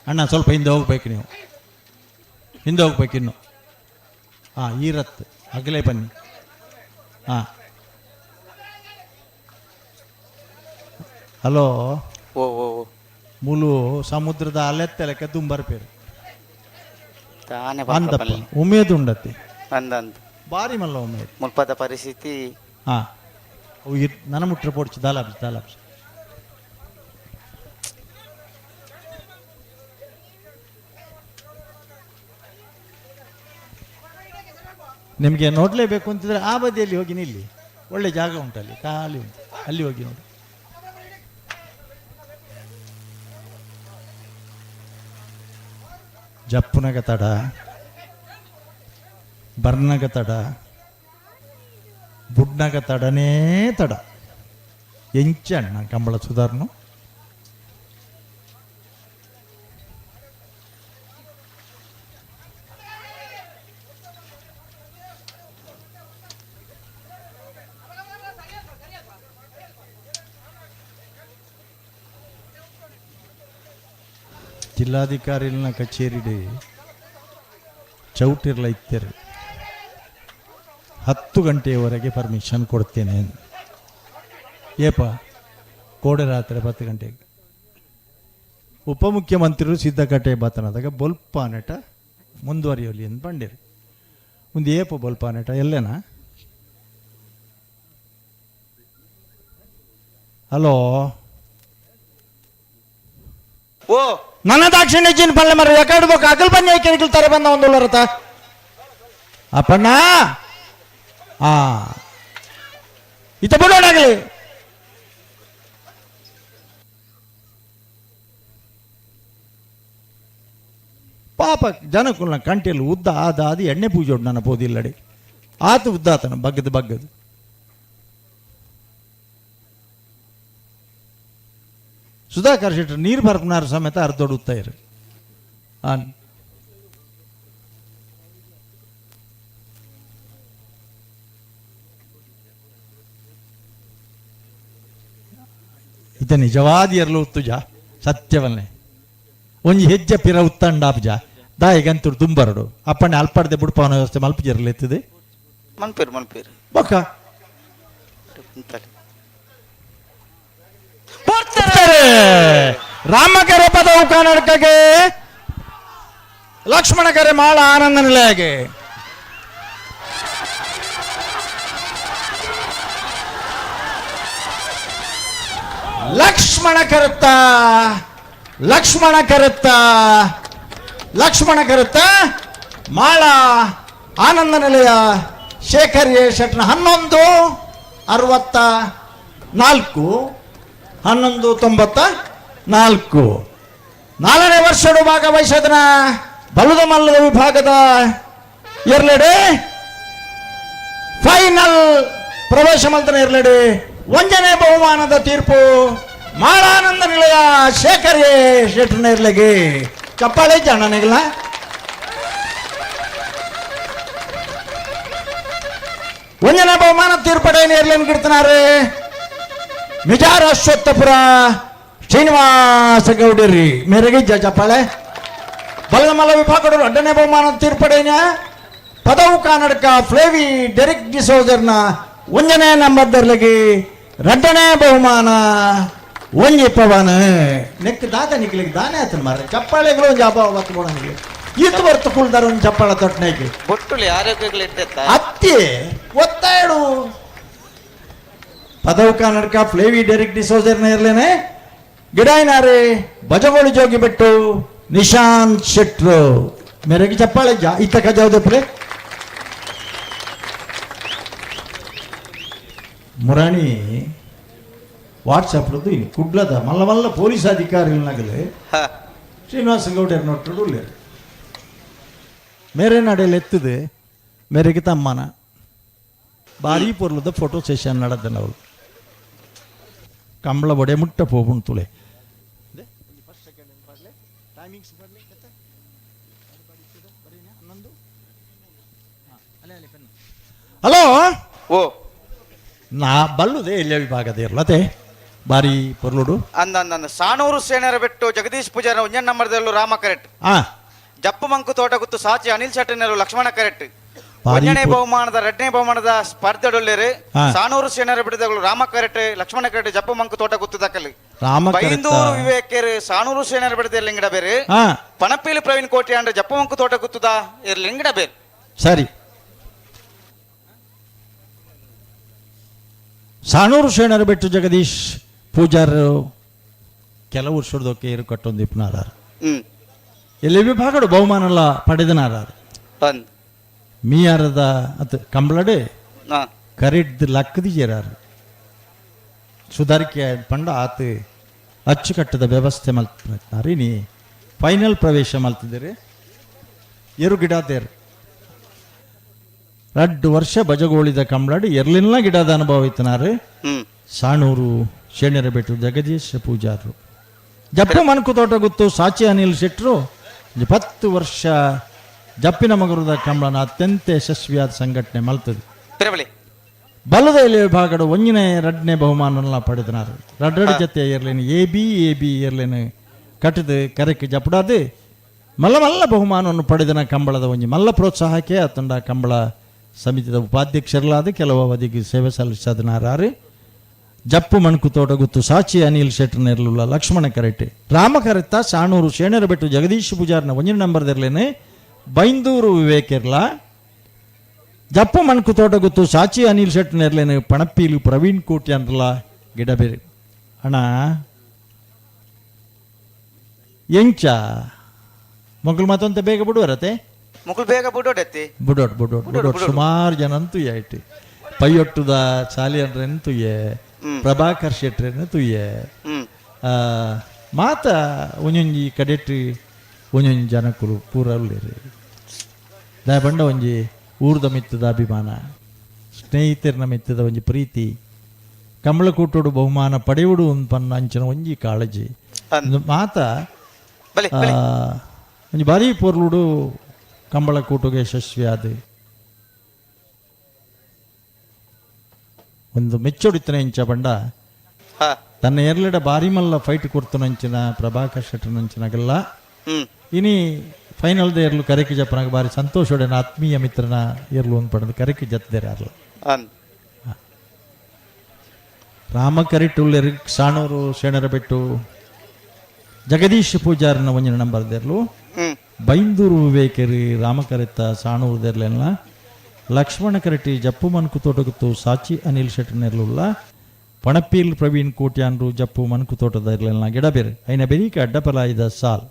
ಅಣ್ಣ ಸ್ವಲ್ಪ ಹಿಂದೆ ಹೋಗ್ಬೇಕು ನೀವು, ಹಿಂದೆ ಹೋಗ್ಬೇಕು ಇನ್ನು. ಹಾಂ ಈ ರತ್ ಹಗಲೇ ಬನ್ನಿ. ಹಾಂ ಹಲೋ, ಓ ಓ ಮೂಲು ಸಮುದ್ರದ ಅಲೆತ್ತಲೆಕ್ಕ ದುಂಬರ್ಪೇರು. ದಾನೆ ಅಂದಪ್ಪ ಉಮೇದು ಉಂಡತ್ತೆ. ಅಂದಂದು ಬಾರಿ ಮಲ್ಲ ಉಮೇದು. ಮುಲ್ಪದ ಪರಿಸ್ಥಿತಿ. ಹಾ ಅವು ನನ ಮುಟ್ರ ಪೋಡ್ಚಿ ದಾಲಾಬ್ಜಿ ದಾಲಾಬ್ಜಿ. ನಿಮಗೆ ನೋಡಲೇಬೇಕು ಅಂತಿದ್ರೆ ಆ ಬದಿಯಲ್ಲಿ ಹೋಗಿ ನಿಲ್ಲಿ, ಒಳ್ಳೆ ಜಾಗ ಉಂಟು ಅಲ್ಲಿ, ಖಾಲಿ ಉಂಟು, ಅಲ್ಲಿ ಹೋಗಿ ನೋಡಿ. ಜಪ್ಪುನಗ ತಡ, ಬರ್ನಗ ತಡ, ಬುಡ್ನಗ ತಡನೇ ತಡ. ಎಂಚಣ್ಣ ಕಂಬಳ ಸುಧಾರನು. ಜಿಲ್ಲಾಧಿಕಾರಿನ ಕಚೇರಿ ಚೌಟಿರ್ಲ ಇತ್ತೇರು 10 ಗಂಟೆಯವರೆಗೆ ಪರ್ಮಿಷನ್ ಕೊಡ್ತೇನೆ. ಏಪ ಕೋಡೆ ರಾತ್ರಿ 10 ಗಂಟೆಗೆ ಉಪಮುಖ್ಯಮಂತ್ರಿಗಳು ಸಿದ್ಧಕಟ್ಟೆ ಬಾತನಾದಾಗ ಬೊಲ್ಪಾನೆಟ ಮುಂದುವರಿಯಲಿ ಎಂದು ಬಂಡಿರು. ಒಂದು ಏಪ ಬೊಲ್ಪಾನೆಟ ಎಲ್ಲೇನಾ? ಹಲೋ ಓ ನನ್ನ ದಾಕ್ಷಿಣ್ಯ ಜಿನ್ ಪಲ್ಲೆ ಮರ ಯಾಕಾಡ್ಬೇಕು ಅಗಲ್ ಬನ್ನಿ ಕೇಳ್ತಾರೆ ಬಂದ ಒಂದು ರಥ ಅಪ್ಪಣ್ಣ. ಆ ಇತ ಬಿಡೋಣಾಗಲಿ. ಪಾಪ ಜನಕುಲ್ನ ಕಂಟೆಯಲ್ಲಿ ಉದ್ದ ಆದ ಆದಿ ಎಣ್ಣೆ ಪೂಜೆ ಉಂಟು ನನ್ನ ಪೋದಿಲ್ಲಡೆ ಆತು ಉದ್ದ ಆತನ ಬಗ್ಗದು ಬಗ್ಗದು. ಸುಧಾಕರ್ ಶೆಟ್ಟರು ನೀರು ಬರ್ಪನಾರ ಸಮೇತ ಅರ್ಧೊಡುತ್ತಾ ಇರು. ಇತ ನಿಜವಾದ ಎರಲು ಉತ್ತುಜ ಸತ್ಯವನ್ನೇ ಒಂಜಿ ಹೆಜ್ಜೆ ಪಿರ ಉತ್ತಂಡಾಪ್ಜ ದಾಯಿಗಂತುಡು ದುಂಬರಡು ಅಪ್ಪಣ್ಣೆ ಅಲ್ಪಡ್ದೆ ಬುಡ್ಪವನ ವ್ಯವಸ್ಥೆ ಮಲ್ಪು ಎತ್ತದೆ ಮನ್ಪೇರು ಮನ್ಪೇರು ಬೊಕ್ಕ ರಾಮಕರೆ ಪದವು ಕರ್ನಾಟಕಕ್ಕೆ ಲಕ್ಷ್ಮಣಕರೆ ಮಾಳ ಆನಂದ ನಿಲಯಗೆ. ಲಕ್ಷ್ಮಣ ಕರುತ್ತ ಲಕ್ಷ್ಮಣ ಕರುತ್ತ ಲಕ್ಷ್ಮಣ ಕರುತ್ತ ಮಾಳ ಆನಂದ ನಿಲಯ ಶೇಖರ್ ಎ ಶೆಟ್ನ 11:64 11:94 4ನೇ ವರ್ಷಡು ಭಾಗವಹಿಸದನ ಬಲದ ಮಲ್ಲದ ವಿಭಾಗದ ಎರಲೆಡೆ ಫೈನಲ್ ಪ್ರವೇಶ ಮಲ್ತನ ಎರಲೆಡೆ 1ನೇ ಬಹುಮಾನದ ತೀರ್ಪು ಮಾಳಾನಂದ ನಿಲಯ ಶೇಖರ್ ಎ ಶೆಟ್ನ ಇರ್ಲೆಗೆ. ಚಪ್ಪಾಳೆ ಜಣ್ಣನಿಗಲ. 1ನೇ ಬಹುಮಾನ ತೀರ್ಪಡೆಯನ್ನು ಎರ್ಲೇನು ಕಿಡ್ತನಾರೆ ಮಿಜಾರ್ ಅಶ್ವತ್ಥಪುರ ಶ್ರೀನಿವಾಸ ಗೌಡರಿ ಮೇರೆಗೆ ಚಪ್ಪಾಳೆ. ಬಲದಮಲ್ಲ ವಿಭಾಗಗಳು 2ನೇ ಬಹುಮಾನ ತೀರ್ಪಡೇನ ಪದವು ಕರ್ನಾಟಕ ಫ್ಲೇವಿ ಡೆರಿಕ್ ಡಿಸೋಜರ್ನ 1ನೇ ನಂಬರ್ದರ್ಲಗಿ 2ನೇ ಬಹುಮಾನ ಒಂಜಿ ಪವನ ನೆಕ್ ದಾದ ನಿಕ್ಲಿಗೆ ದಾನೆ ಆತನ ಮಾರ್ರೆ ಚಪ್ಪಾಳೆಗಳು ಒಂಜಿ ಅಭಾವ ಬತ್ತು ಬೋಣನಿಗೆ ಈತು ಬರ್ತು ಕುಳ್ದಾರ ಒಂದು ಚಪ್ಪಾಳ ತೊಟ್ಟನೆಗೆ ಬೊಟ್ಟುಲಿ ಆರೋಗ್ಯಗಳು ಅತ್ತಿ ಒತ್ತಾಯಡು ಪದವು ಕರ್ನಾಟಕ ಫ್ಲೇವಿ ಡೆರಿಕ್ ಡಿಸೋಜರ್ನ ಇರ್ಲೇನೆ ಗಿಡಾಯಿನಾರೆ ಬಜಗೋಳಿ ಜೋಗಿ ಬಿಟ್ಟು ನಿಶಾಂತ್ ಶೆಟ್ರು ಮೇರೆಗೆ ಚಪ್ಪಾಳೆ ಜಾ ಇತ್ತ ಕಜಾವದಪ್ರೆ. ಮುರಾಣಿ ವಾಟ್ಸಪ್ ಇನ್ನು ಕುಡ್ಲದ ಮಲ್ಲ ಮಲ್ಲ ಪೊಲೀಸ್ ಅಧಿಕಾರಿಗಳನ್ನಾಗಲೇ ಶ್ರೀನಿವಾಸ ಗೌಡರ ನೋಟರು ಮೇರೆ ನಡೆಯಲ್ಲಿ ಎತ್ತದೆ ಮೇರೆಗೆ ತಮ್ಮನ ಭಾರಿ ಪೊರ್ಲದ ಫೋಟೋ ಸೆಷನ್ ನಡೆದ ಅವರು ಕಂಬಳ ಒಡೆ ಮುಟ್ಟ ಪೋಪುಂಟುಲೆ. ಹಲೋ ಓ ನಾ ಬಲ್ಲುದೇ ಎಲ್ಲ ವಿಭಾಗದ ಇರ್ಲತೆ ಬಾರಿ ಪೊರ್ಲುಡು ಅಂದ ಅಂದ ಸಾನೂರು ಸೇನರ ಬೆಟ್ಟು ಜಗದೀಶ್ ಪೂಜಾರ ಒಂಜನ್ ನಂಬರ್ದಲ್ಲೂ ರಾಮ ಕರೆಕ್ಟ್. ಜಪ್ಪು ಮಂಕು ತೋಟ ಗುತ್ತು ಸಾಚಿ ಅನಿಲ್ ಶೆಟ್ಟನರು ಲಕ್ಷ್ಮಣ ಕರೆಕ್ಟ್. ಒಂಜನೇ ಬಹುಮಾನದ ಎರಡನೇ ಬಹುಮಾನದ ಸ್ಪರ್ಧೆಡೊಲ್ಲೇರು ಸಾನೂರು ಸೇನರ ಬಿಡದಗಳು ರಾಮ ಕರೆಟ್ ಲಕ್ಷ್ಮಣ ಕರೆಟ್ ಜಪ್ಪು ಮಂಕು ತೋಟ ಗುತ್ತದಕಲಿ ಬೈಂದೂರು ವಿವೇಕರು ಸಾನೂರು ಸೇನರ ಬಿಡದ ಲಿಂಗಡ ಬೇರೆ ಪಣಪೀಲು ಪ್ರವೀಣ್ ಕೋಟಿ ಅಂದ್ರೆ ಜಪ್ಪು ಮಂಕು ತೋಟ ಗುತ್ತದ ಲಿಂಗಡ ಬೇರೆ. ಸರಿ, ಸಾನೂರು ಸೇನರ ಬೆಟ್ಟು ಜಗದೀಶ್ ಪೂಜಾರರು ಕೆಲವು ವರ್ಷದೊಕ್ಕೆ ಏರು ಕಟ್ಟೊಂದು ಇಪ್ಪನಾರು ಎಲ್ಲಿ ವಿಭಾಗಡು ಬಹುಮಾನಲ್ಲ ಪಡೆದನಾರಾರು ಮೀಯಾರದ ಅದು ಕಂಬಳಡೆ ಕರಿಡ್ದು ಲಕ್ಕದಿ ಜೇರಾರು ಸುಧಾರಿಕೆ ಪಂಡ ಆತು ಅಚ್ಚುಕಟ್ಟದ ವ್ಯವಸ್ಥೆ ಮಲ್ತಿನಾರು. ಇನಿ ಫೈನಲ್ ಪ್ರವೇಶ ಮಲ್ತಿದ್ದೀರಿ ಎರು ಗಿಡಾದೇರು 2 ವರ್ಷ ಬಜಗೋಳಿದ ಕಂಬಳಾಡಿ ಎರ್ಲಿಲ್ಲ ಗಿಡದ ಅನುಭವ ಇತ್ತನಾರು. ಸಾಣೂರು ಶೇಣರ ಬೆಟ್ಟು ಜಗದೀಶ ಪೂಜಾರರು ಜಪ್ಪು ಮನ್ಕು ತೋಟ ಗುತ್ತು ಸಾಚಿ ಅನಿಲ್ ಶೆಟ್ಟರು 10 ವರ್ಷ ಜಪ್ಪಿನ ಮಗರದ ಕಂಬಳನ ಅತ್ಯಂತ ಯಶಸ್ವಿಯಾದ ಸಂಘಟನೆ ಮಲ್ತದೆ. ಬಲದ ಎಲೆ ವಿಭಾಗದ 1ನೇ 2ನೇ ಬಹುಮಾನನ ಪಡೆದನಾರು. ರಡ್ರಡ್ ಜೊತೆ ಏರ್ಲೇನು ಎ ಬಿ ಎ ಬಿ ಏರ್ಲೇನು ಕಟ್ಟದ ಕರೆಕ್ ಜಪಡಾದು ಮಲ್ಲ ಮಲ್ಲ ಬಹುಮಾನವನ್ನು ಪಡೆದನ ಕಂಬಳದ ಒಂಜಿ ಮಲ್ಲ ಪ್ರೋತ್ಸಾಹಕ್ಕೆ ಅತ್ತಂಡ ಕಂಬಳ ಸಮಿತಿದ ಉಪಾಧ್ಯಕ್ಷರಲಾದ ಕೆಲವು ಅವಧಿಗೆ ಸೇವೆ ಸಲ್ಲಿಸದನಾರಾರು. ಜಪ್ಪು ಮಣ್ಕು ತೋಟ ಗುತ್ತು ಸಾಚಿ ಅನಿಲ್ ಶೆಟ್ಟರ್ ಲಕ್ಷ್ಮಣ ಕರೆಟೆ ರಾಮ ಕರೆತ್ತ ಸಾಣೂರು ಶೇಣರ ಬೆಟ್ಟು ಜಗದೀಶ್ ಪೂಜಾರ್ನ 1 ನಂಬರ್ದಿರ್ಲೇನೆ ಬೈಂದೂರು ವಿವೇಕಿರ್ಲ ಜಪ್ಪು ಮಣ್ಕು ತೋಟ ಗುತ್ತು ಸಾಚಿ ಅನಿಲ್ ಶೆಟ್ಟರ್ ಪಣಪ್ಪೀಲು ಪ್ರವೀಣ್ ಕೋಟಿ ಅಂದ್ರಲ್ಲ ಗಿಡ ಬೇರೆ ಅಣ್ಣ ಎಂಚ ಮಕ್ಕಳು ಮತ್ತೊಂತ ಬೇಗ ಬಿಡುವರತೆ ಮಕ್ಕಳು ಬೇಗ ಬಿಡೋಡತ್ತಿ ಬಿಡೋಟ್ ಬಿಡೋಟ್ ಬಿಡೋಟ್ ಸುಮಾರು ಜನ ಅಂತೂ ಆಯ್ತು ಪೈಯೊಟ್ಟುದ ಚಾಲಿ ತುಯ್ಯೆ ಪ್ರಭಾಕರ್ ಶೆಟ್ರೇನು ತುಯ್ಯೆ ಮಾತ ಒಂಜೊಂಜಿ ಕಡೆಟ್ ಒಂಜೊಂಜಿ ಜನಕುಲು ಪೂರ ಉಲ್ಲೇರು ದಾಯ ಬಂಡ ಒಂಜಿ ಊರ್ದ ಮಿತ್ತದ ಅಭಿಮಾನ ಸ್ನೇಹಿತರನ ಮಿತ್ತದ ಒಂಜಿ ಪ್ರೀತಿ ಕಮಲಕೂಟೋಡು ಬಹುಮಾನ ಪಡೆಯುಡು ಪನ್ನ ಅಂಚಿನ ಒಂಜಿ ಕಾಳಜಿ ಮಾತ ಒಂಜಿ ಬಾರಿ ಪೊರ್ಲುಡು ಕಂಬಳಕೂಟುಗೆ ಯಶಸ್ವಿಯಾದ ಒಂದು ಮೆಚ್ಚೊಡಿತನ ಇಂಚ ಬಂಡ ತನ್ನ ಎರಲೆಡ ಬಾರಿ ಮಲ್ಲ ಫೈಟ್ ಕೊಡ್ತನಂಚಿನ ಪ್ರಭಾಕರ್ ಶೆಟ್ಟನಂಚಿನಾಗೆಲ್ಲ ಇನಿ ಫೈನಲ್ the ಎರ್ಲು ಕರೆಕಿ ಜಪ್ಪನಾಗ ಬಾರಿ ಸಂತೋಷೋಡೆನ ಆತ್ಮೀಯ ಮಿತ್ರನ ಎರ್ಲು ಒಂದು ಪಡೆದು ಕರೆಕಿ ಜತ್ತದೇರೆ ಅರ್ಲು ರಾಮ ಕರಿಟುಲ್ಲೆರು ಸಾಣೂರು ಶೇಣರ ಬೆಟ್ಟು ಜಗದೀಶ್ ಪೂಜಾರನ ಒಂಜಿನ ನಂಬರ್ ದೇರ್ಲು ಬೈಂದೂರು ವಿವೇಕರಿ ರಾಮಕರಿತ ಸಾಣೂರು ದೇರ್ಲೆಲ್ಲ ಲಕ್ಷ್ಮಣ ಕರಟಿ ಜಪ್ಪು ಮನ್ಕು ತೋಟಗುತ್ತು ಸಾಚಿ ಅನಿಲ್ ಶೆಟ್ಟರ್ ಪಣಪೀಲ್ ಪ್ರವೀಣ್ ಕೋಟ್ಯಾನ್ರು ಜಪ್ಪು ಮನ್ಕು ತೋಟದ ಇರಲಿಲ್ಲ ಗಿಡ ಬೇರೆ ಐನ ಬೆರೀಕ ಅಡ್ಡಪಲಾಯಿದ ಸಾಲ್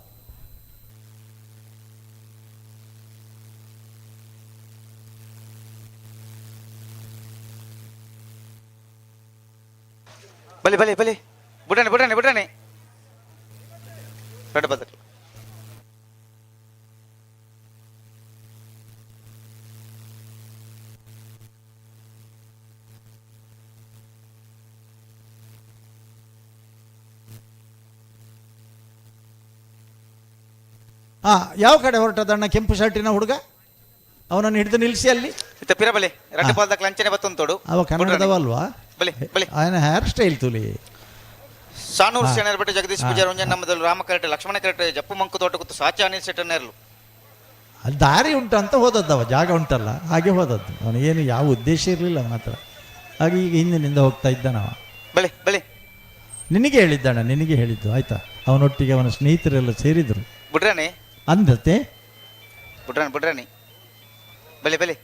ಬಲಿ ಬಲಿ ಬಲಿ ಬುಡಣೆ ಬುಡಣೆ ಬುಡಣೆ ದೊಡ್ಡ ಬದಲು ಯಾವ ಕಡೆ ಹೊರಟದಣ್ಣ ಕೆಂಪು ಶರ್ಟಿನ ಹುಡುಗ ಅವನನ್ನು ಹಿಡಿದು ನಿಲ್ಲಿಸಿ ಅಲ್ಲಿ ಪಿರಬಲಿ ಎರಡು ಬಾಲ್ದ ಲಂಚನೆ ಬತ್ತೊಂದು ಅವ ಕನ್ನಡದವ ಅಲ್ವಾ ಬಲಿ ಬಲಿ ఆయన ಹೇರ್ ಸ್ಟೈಲ್ ತುಲಿ ಸಾನೂರು ಶೆಣರ್ ಬೆಟ್ಟು ಜಗದೀಶ್ ಪೂಜಾರ್ ಒಂಜೆ ನಮ್ಮದಲ್ಲಿ ರಾಮ ಕರೆಟೆ ಲಕ್ಷ್ಮಣ ಕರೆಟೆ ಜಪ್ಪು ಮಂಕು ತೋಟ ಕೂತು ಸಾಚಿ ಅನಿಲ್ ಶೆಟ್ಟರ್ ಅಲ್ಲಿ ದಾರಿ ಉಂಟು ಅಂತ ಹೋದದ್ದು ಅವ ಜಾಗ ಉಂಟಲ್ಲ ಹಾಗೆ ಹೋದದ್ದು ಅವನಿಗೇನು ಯಾವ ಉದ್ದೇಶ ಇರಲಿಲ್ಲ ಅವನ ಹತ್ರ ಹಾಗೆ ಈಗ ಹಿಂದಿನಿಂದ ಹೋಗ್ತಾ ಇದ್ದಾನವ ಬಲಿ ಬಲಿ ನಿನಗೆ ಹೇಳಿದ್ದಣ್ಣ ನಿನಗೆ ಹೇಳಿದ್ದು ಆಯ್ತಾ ಅವನೊಟ್ಟಿಗೆ ಅವನ ಸ್ನೇಹಿತರೆಲ್ಲ ಸೇರಿದ್ರು ಬಿಡ್ರಾಣಿ ಅಂದತೆ ಬಿಡ್ರಾಣಿ ಬಿಡ್ರಾಣಿ ಬಲಿ ಬಲಿ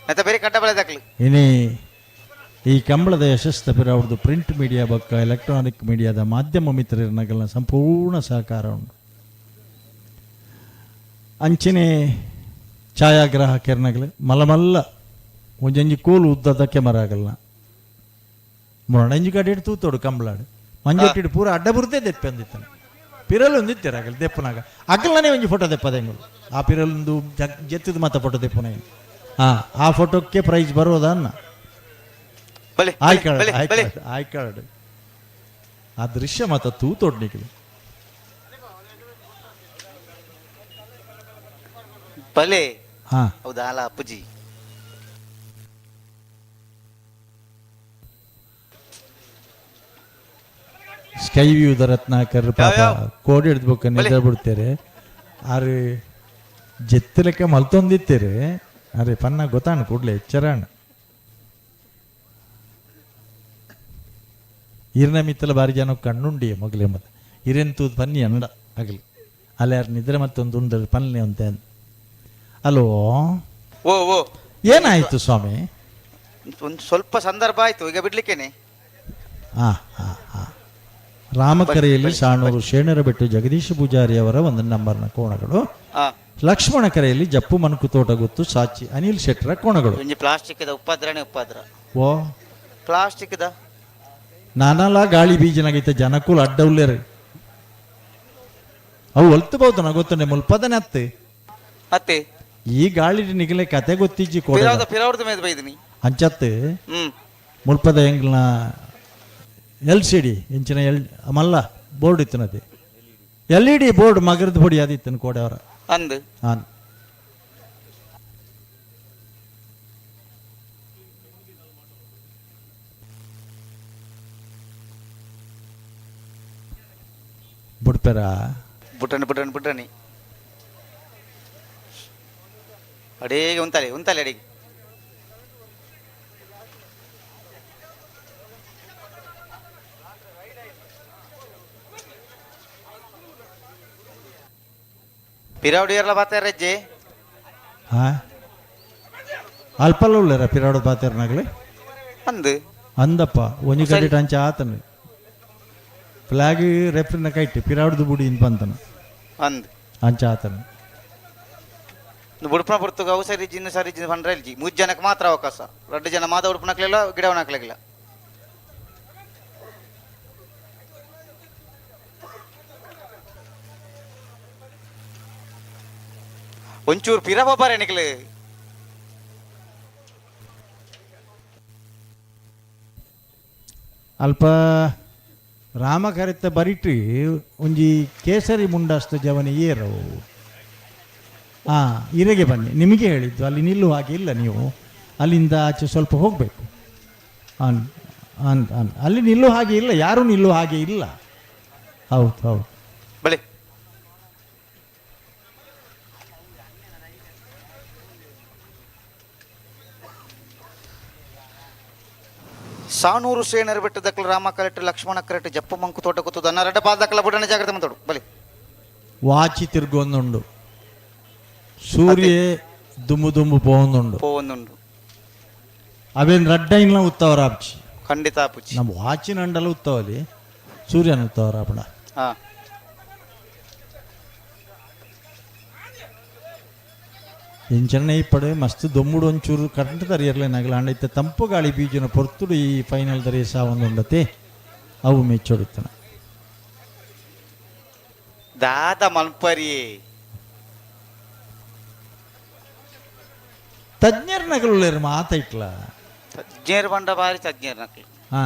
ಮತ್ತೆ ಬೇರೆ ಕಟ್ಟ ಬಳೆ ದಾಖಲು ಇನಿ ಈ ಕಂಬಳದ ಯಶಸ್ಸು ತಪ್ಪಿರ ಅವ್ರದ್ದು ಪ್ರಿಂಟ್ ಮೀಡಿಯಾ ಬಕ್ಕ ಎಲೆಕ್ಟ್ರಾನಿಕ್ ಮೀಡಿಯಾದ ಮಾಧ್ಯಮ ಮಿತ್ರರನಗಲ್ನ ಸಂಪೂರ್ಣ ಸಹಕಾರ ಉಂಟು. ಅಂಚಿನೆ ಛಾಯಾಗ್ರಾಹಕರ್ನಗಲು ಮಲ್ಲ ಒಂಜೊಂಜಿ ಕೋಲು ಉದ್ದದ ಕೆಮರಾ ಆಗಲ್ಲ ಮೊರಣಂಜಿ ಕಡೆ ತೂತೋಡು ಕಂಬಳಾಡು ಮಂಜೊಟ್ಟಿಡು ಪೂರ ಅಡ್ಡ ಬುರ್ದೇ ದೆಪ್ಪಂದಿತ್ತಾನೆ ಪಿರಲು ಒಂದಿತ್ತೀರ ಆಗಲಿ ದೆಪ್ಪನಾಗ ಅಗಲನೇ ಒಂಜಿ ಫೋಟೋ ದೆಪ್ಪದೆಂಗಳು ಆ ಪಿರಲೊಂದು ಜತ್ತಿದ ಮಾತ ಫೋಟೋ ದೆಪ್ಪನ ಹಾಂ ಆ ಫೋಟೋಕ್ಕೆ ಪ್ರೈಸ್ ಬರೋದ ಅನ್ನ ಆಯ್ಕಾಡು ಆಯ್ಕಾಡು ಆಯ್ಕಾಡು ಆ ದೃಶ್ಯ ಮಾತ ತೂತೋಡ್ ನಿಕಲು ಬಲೆ ಹಾ ಹೌದಾ ಅಲ್ಲ ಅಪ್ಪುಜಿ ಸ್ಕೈ ವ್ಯೂದ ರತ್ನಾಕರ್ ಪಾಪ ಕೋಡಿ ಹಿಡ್ದು ನಿದ್ರೆ ಬಿಡ್ತಾರೆ ಆರು ಜೆತ್ತಲೆಕ್ಕ ಮಲ್ತೊಂದಿತ್ತೀರಿ ಅರೆ ಪನ್ನ ಗೊತ್ತಾಣ ಕೂಡಲೇ ಎಚ್ಚರಾಣ. ಇರ್ನ ಮಿತ್ತಲ ಬಾರಿ ಜನ ಕಣ್ಣುಂಡಿ ಮೊಗಲೆ ಮತ್ತೆ ಇರೆಂತೂ ಪನ್ನಿ ಅನ್ನಡ ಆಗಲಿ ಅಲ್ಲ ಯಾರು ನಿದ್ರೆ ಮತ್ತೊಂದು ಉಂಡರು ಪನ್ನೆ ಅಂತ. ಅಲೋ, ಓ ಓ, ಏನಾಯ್ತು ಸ್ವಾಮಿ? ಒಂದು ಸ್ವಲ್ಪ ಸಂದರ್ಭ ಆಯ್ತು, ಈಗ ಬಿಡ್ಲಿಕ್ಕೇನೆ. ಹಾ ಹಾ ಹಾ ರಾಮಕರೆಯಲ್ಲಿ ಸಾಣೂರು ಶೇಣರ ಬೆಟ್ಟು ಜಗದೀಶ ಪೂಜಾರಿ ಅವರ ಒಂದು ನಂಬರ್ನ ಕೋಣಗಳು. ಲಕ್ಷ್ಮಣ ಕರೆಯಲ್ಲಿ ಜಪ್ಪು ಮನುಕು ತೋಟ ಗೊತ್ತು ಸಾಚಿ ಅನಿಲ್ ಶೆಟ್ಟರ ಕೋಣಗಳು. ಪ್ಲಾಸ್ಟಿಕ್ ಉಪದ್ರನೇ ಉಪದ್ರ. ಓ ಪ್ಲಾಸ್ಟಿಕ್ ನಾನಲ್ಲ ಗಾಳಿ ಬೀಜನಾಗೈತೆ ಜನಕೂಲ ಅಡ್ಡ ಉಲ್ಲೇರು ಅವು ಒಲ್ತು ನಾ ಗೊತ್ತನೆ ಮುಲ್ಪದನೆ ಅತ್ತೆ ಅತ್ತೆ ಈ ಗಾಳಿ ನಿಗಲೆ ಕತೆ ಗೊತ್ತಿಜ್ಜಿ ಕೋಡ ಅಂಚತ್ತೆ ಮುಲ್ಪದ ಎಂಗ್ಲ ಎಲ್ ಸಿ ಡಿ ಎಂಚಿನ ಎಲ್ ಮಲ್ಲ ಬೋರ್ಡ್ ಇತ್ತನದೆ ಎಲ್ ಇ ಡಿ ಬೋರ್ಡ್ ಮಗರದ பொடி ಅದು ಕೋಡೆ ಅವರ ಅಂದು ಹಾಂ. ಬುಡ್ಪೆರ ಬುಟ್ಟಣಿ ಬುಟ್ಟಣಿ ಬುಟ್ಟಣಿ ಅಡೇಗೆ ಉಂತಾಲೆ ಉಂತಾಲೆ ಅಡಿಗೆ. ಪಿರಾವಡಿಯರ್ಲ ಬಾತಾರ ಅಜ್ಜಿ. ಹಾ ಅಲ್ಪಲ್ಲ ಉಳ್ಳೇರ ಪಿರಾವಡ ಬಾತಾರನಾಗ್ಲಿ ಅಂದು ಅಂದಪ್ಪ ಒಂಜಿ ಕಡೆ ಟಂಚ ಆತನು ಫ್ಲಾಗ್ ರೆಫ್ರಿನ ಕೈಟ್ ಪಿರಾವಡ್ದು ಬುಡಿ ಇಂದ ಬಂತನು ಅಂದ್ ಅಂಚ ಆತನು ಉಡುಪನ ಪುರ್ತುಗ ಅವು ಸರಿ ಜಿನ್ನು ಸರಿ ಜಿನ್ನು ಪಂಡ್ರೆ ಇಲ್ಜಿ ಮೂರು ಜನಕ್ಕೆ ಮಾತ್ರ ಅವಕಾಶ, ಎರಡು ಜನ ಮಾತ ಉಡುಪನ ಹಾಕ್ಲಿಲ್ಲ ಗಿಡವನ್ನ ಹಾಕ್ಲಿಲ್ಲ. ಒಂಚೂರು ಪಿರ ಬಾರೆ ನಿಕ್ಲು. ಅಲ್ಪ ರಾಮಕರಿತ ಬರಿಟ್ರಿ ಒಂಜಿ ಕೇಸರಿ ಮುಂಡಾಸ್ತ ಜವನಿ ಏರವು. ಹಾಂ ಇರೆಗೆ ಬನ್ನಿ, ನಿಮಗೆ ಹೇಳಿದ್ದು ಅಲ್ಲಿ ನಿಲ್ಲುವ ಹಾಗೆ ಇಲ್ಲ, ನೀವು ಅಲ್ಲಿಂದ ಆಚೆ ಸ್ವಲ್ಪ ಹೋಗಬೇಕು. ಅನ್ ಅನ್ ಅನ್ ಅಲ್ಲಿ ನಿಲ್ಲುವ ಹಾಗೆ ಇಲ್ಲ, ಯಾರೂ ನಿಲ್ಲುವ ಹಾಗೆ ಇಲ್ಲ. ಹೌದು ಹೌದು. ಬಳಿ ಸಾನೂರು ಸೇನರು ಬೆಟ್ಟ ದಕ್ಕಲ ರಾಮ ಕರೆಕ್ಟ್ ಲಕ್ಷ್ಮಣ ಕರೆಕ್ಟ್ ಜಪ್ಪು ಮಂಕು ತೋಟ ಗೊತ್ತದ ಅನ್ನ ರಡ್ಡ ಪಾದ ದಕ್ಕಲ ಬುಡನೆ ಜಾಗ್ರತೆ ಮಾತಾಡು ಬಲಿ. ವಾಚಿ ತಿರುಗೊಂದುಂಡು ಸೂರ್ಯ ದುಮ್ಮು ದುಮ್ಮು ಪೋವೊಂದುಂಡು ಪೋವೊಂದುಂಡು ಅವೇನು ರಡ್ಡ ಇಲ್ಲ ಉತ್ತವರ ಆಪ್ಚಿ ಖಂಡಿತ ಆಪುಚಿ ನಮ್ಮ ವಾಚಿನ ಅಂಡಲ ಉತ್ತವಲಿ ಸೂರ್ಯನ ಉತ್ತವರ ಆಪಣ. ಹಾ ಎಂಚನೆ ಇಪ್ಪಡೆ ಮಸ್ತ್ ದೊಮ್ಮುಡು ಒಂಚೂರು ಕರೆಂಟ್ ತರಿಯರ್ಲೆ ನಗಲ ಅಂಡ ತಂಪು ಗಾಳಿ ಬೀಜನ ಪೊರ್ತುಡು ಈ ಫೈನಲ್ ದರಿಯ ಸಾವೊಂದುಂಡತೆ ಅವು ಮೆಚ್ಚೊಡಿತನ ದಾದ ಮಲ್ಪರಿ ತಜ್ಞರ ನಗಲುಳ್ಳೇರು ಮಾತೈಟ್ಲ ತಜ್ಞರು ಬಂಡ ಬಾರಿ ತಜ್ಞರ ನಕಲು. ಹಾ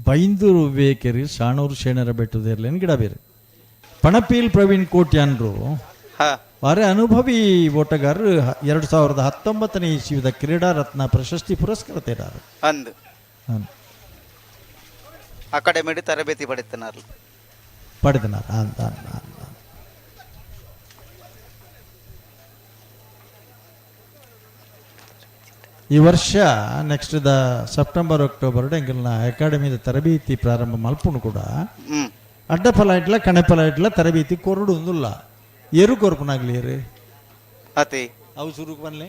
ಬೈಂದೂರು ಬೇಕೆರಿ ಸಾಣೂರು ಶೇಣರ ಬೆಟ್ಟದೇರ್ಲೇನು ಗಿಡ ಬೇರೆ ಪಣಪೀಲ್ ಪ್ರವೀಣ್ ಕೋಟ್ಯಾನ್ರು ಅರೆ ಅನುಭವಿ ಓಟಗಾರರು 2019ನೇ ಇಸ್ವಿದ ಕ್ರೀಡಾ ರತ್ನ ಪ್ರಶಸ್ತಿ ಪುರಸ್ಕಾರ ತೇರಾರು ಅಂದು ಅಕಾಡೆಮಿ ತರಬೇತಿ ಪಡೆತನಾರು ಪಡೆದನಾರ ಅಂತ. ಈ ವರ್ಷ ನೆಕ್ಸ್ಟ್ the September October ಎಂಗಲ್ನ ಅಕಾಡೆಮಿದ ತರಬೇತಿ ಪ್ರಾರಂಭ ಮಲ್ಪುನು ಕೂಡ ಅಡ್ಡಫಲ ಇಡ್ಲ ಕಣೆಫಲ ಇಡ್ಲ ತರಬೇತಿ ಕೊರಡು ಒಂದುಲ್ಲ ಏರು ಕೊರಪುನಾಗ್ಲಿ ಏರು ಅತಿ ಅವು ಸುರುಕು ಬನ್ಲೆ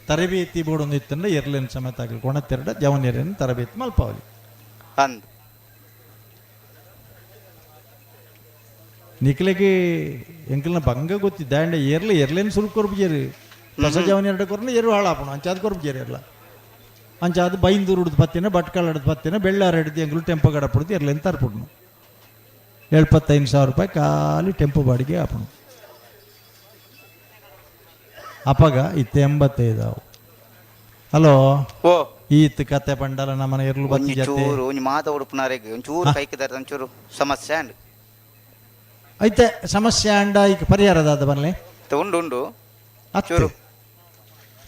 ತರಬೇತಿ ಬೋರ್ಡ್ ಒಂದು ಇತ್ತಂದ್ರೆ ಎರ್ಲೇನ್ ಸಮೇತ ಆಗಲಿ ಕೊಣತ್ತೆರಡ ಜವನಿಯರೇನು ತರಬೇತಿ ಮಲ್ಪಾವಲಿ ಅಂದ್ ನಿಕ್ಲೆಗೆ ಎಂಕಲ್ನ ಬಂಗ ಗೊತ್ತಿದ್ದ ಅಂಡ ಏರ್ಲೆ ಎರ್ಲೇನ್ ಸುರುಕು ಕೊರ್ಪುಜೇರು ಹೊಸ ಜವನಿ ಎರಡು ಕೊರ್ನ ಎರು ಹಾಳಾಪಣ ಅಂಚಾದ ಕೊರ್ಪುಜೇರು ಎರ್ಲ ಅಂಚಾದ ಬೈಂದೂರು ಹಿಡ್ದು ಪತ್ತಿನ ಭಟ್ಕಳ ಹಿಡ್ದು ಪತ್ತಿನ ಬೆಳ್ಳಾರ ಹಿಡ್ದು ಎಂಗ್ಲು ಟೆಂಪೋ ಗಡಪಡ್ದು ಎರ್ಲೇನ್ ತರ್ಪುಡ್ನು 75,000 ರೂಪಾಯಿ ಖಾಲಿ ಟೆಂಪೋ ಬಾಡಿಗೆ ಆಪಣು ಅಪಗ ಇತ್ತು 85 ಅವು. ಹಲೋ ಓ ಈತ್ ಕತೆ ಪಂಡಲ ನಮ್ಮನೆ ಎರ್ಲು ಬತ್ತಿ ಜತೆ ಒಂಚೂರು ಒಂಜಿ ಮಾತ ಉಡುಪುನಾರೆಗ್ ಒಂಚೂರು ಕೈಕಿದಾರ ಒಂಚೂರು ಸಮಸ್ಯೆ ಅಂಡ್ ಐತೆ ಸಮಸ್ಯೆ ಅಂಡ ಈಗ ಪರಿಹಾರದಾದ ಬನ್ಲೆ ಉಂಡು ಉಂಡು ಚೂರು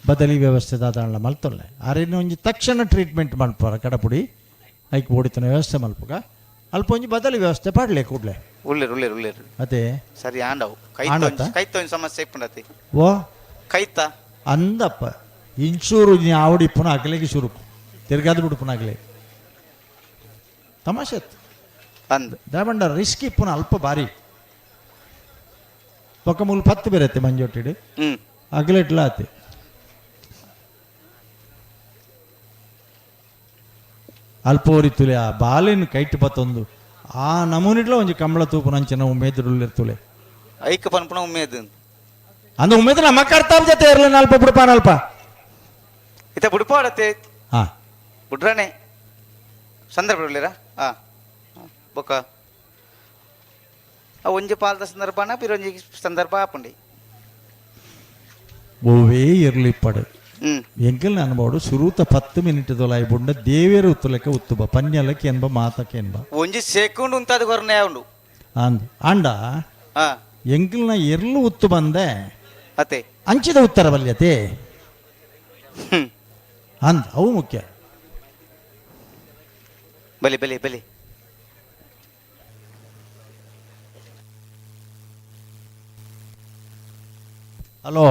ಬದಲಿ ವ್ಯವಸ್ಥೆ ದಾದಾಳ ಮಲ್ತೊಲ್ಲೆ ಆರೇನು ಒಂಜಿ ತಕ್ಷಣ ಟ್ರೀಟ್ಮೆಂಟ್ ಮಲ್ಪರ ಕಡಪುಡಿ ಐಕ್ ಓಡಿತನ ವ್ಯವಸ್ಥೆ ಮಲ್ಪುಗ ಅಲ್ಪ ಒಂಜಿ ಬದಲಿ ವ್ಯವಸ್ಥೆ ಪಾಡ್ಲೆ ಕೂಡ್ಲೆ. ಉಳ್ಳೇರು ಉಳ್ಳೇರು ಉಳ್ಳೇರು. ಅದೇ ಸರಿ ಆಂಡವು. ಆಂಡತ್ತ? ಕೈತ ಒಂಜಿ ಸಮಸ್ಯೆ ಇಪ್ಪುಂಡತಿ. ಓ. ಕೈತ ಅಂದಪ್ಪ ಇನ್ಶೂರು ಆವಡಿ ಇಪ್ಪುನ ಅಗಲಿಗೆ ಶುರು ತಿರ್ಗಾದ ಬಿಡುಪುನ ಅಗಲೆ ತಮಾಷೆ. ಅಂದ್. ದಾಬಂಡ ರಿಸ್ಕ್ ಇಪ್ಪುನ ಅಲ್ಪ ಬಾರಿ ಪೊಕ್ಕ ಮೂಲು ಪತ್ತು ಬೇರತ್ತೆ ಮಂಜೊಟ್ಟಿಡು. ಅಗಲೆಟ್ಲ ಆತೆ. ಅಲ್ಪ ಒರಿತುಲೆ ಆ ಬಾಲೆನ್ ಕೈಟ್ ಪತ್ತೊಂದು ಆ ನಮೂನಿಟ್ಲ ಒಂಜಿ ಕಂಬಳ ತೂಪುನಂಚಿನ ಉಮೇದುಡುಲ್ಲಿರ್ತುಲೆ. ಐಕ್ ಪನ್ಪುನ ಉಮೇದ್. ಅಂದ ಉಮೇದ್ ನಮ್ಮ ಕರ್ತಾವ್ ಜೊತೆ ಇರಲಿ ಅಲ್ಪ ಬುಡುಪಾನ ಅಲ್ಪ. ಇತ್ತ ಬುಡುಪಾಡತ್ತೆ. ಹಾ. ಬುಡ್ರಾನೆ ಸಂದರ್ಭ ಉಳ್ಳೇರಾ? ಹಾ ಬೊಕ್ಕ ಆ ಒಂಜಿ ಪಾಲ್ದ ಸಂದರ್ಭನ ಪಿರೊಂಜಿ ಸಂದರ್ಭ ಆಪುಂಡಿ. ಒವ್ವೇ ಇರ್ಲಿ ಪಡು ಎಂಕಲ್ನ ಅನ್ಬೋಡು ಸುರೂತ 10 ಮಿನಿಟ್ ದೊಲಾಯಿ ಬುಂಡ ದೇವೇರು ಉತ್ತುಲೆಕ್ಕ ಉತ್ತುಬ ಪನ್ಯಲಕ್ಕೆ ಎನ್ಬ ಮಾತಕ್ಕೆ ಎನ್ಬ. ಒಂಜಿ ಸೆಕೆಂಡ್ ಉಂತಾದ ಕೊರನೆ ಉಂಡು. ಅಂದ್ ಅಂಡ ಎಂಕಲ್ನ ಎರ್ಲು ಉತ್ತು ಬಂದೆ ಅತೆ ಅಂಚಿದ ಉತ್ತರ ಬಲ್ಯತೆ ಅಂದ್ ಅವು ಮುಖ್ಯ. ಬಲಿ ಬಲಿ ಬಲಿ. ಹಲೋ.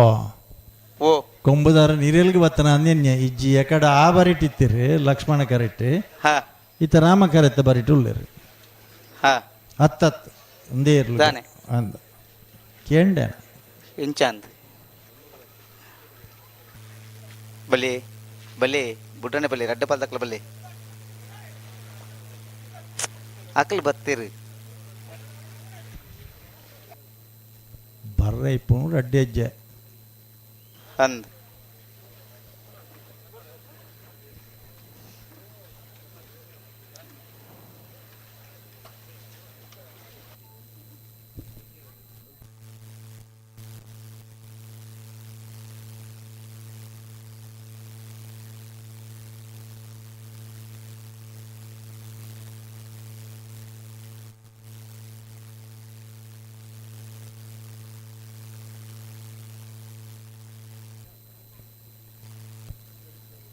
ಓ. ಕೊಂಬುದಾರ ನೀರೆಲ್ಗೆ ಬತ್ತನ ಅಂದೆನ್ಯ ಇಜ್ಜಿ ಎಕಡ ಆ ಬರಿಟಿತ್ತಿರಿ ಲಕ್ಷ್ಮಣ ಕರೆಕ್ಟ್. ಹಾ. ಈತ ರಾಮ ಕರೆತ್ತ ಬರಿಟ್ ಉಳ್ಳೇರಿ. ಹಾ. ಹತ್ತತ್ತು ಒಂದೇ ಇರ್ಲು ದಾನೆ. ಅಂದ ಕೇಂಡೆ. ಎಂಚ ಅಂದ್ ಬಲಿ ಬಲಿ ಬುಡ್ರನೆ ಬಲಿ ರಡ್ಡ ಪಾಲ್ದಕ್ಲ ಬಲಿ ಅಕ್ಲು ಬತ್ತೀರಿ. ಬರ್ರೆ ಇಪ್ಪು ರಡ್ಡೆ ಹೆಜ್ಜೆ. ಅಂದ್.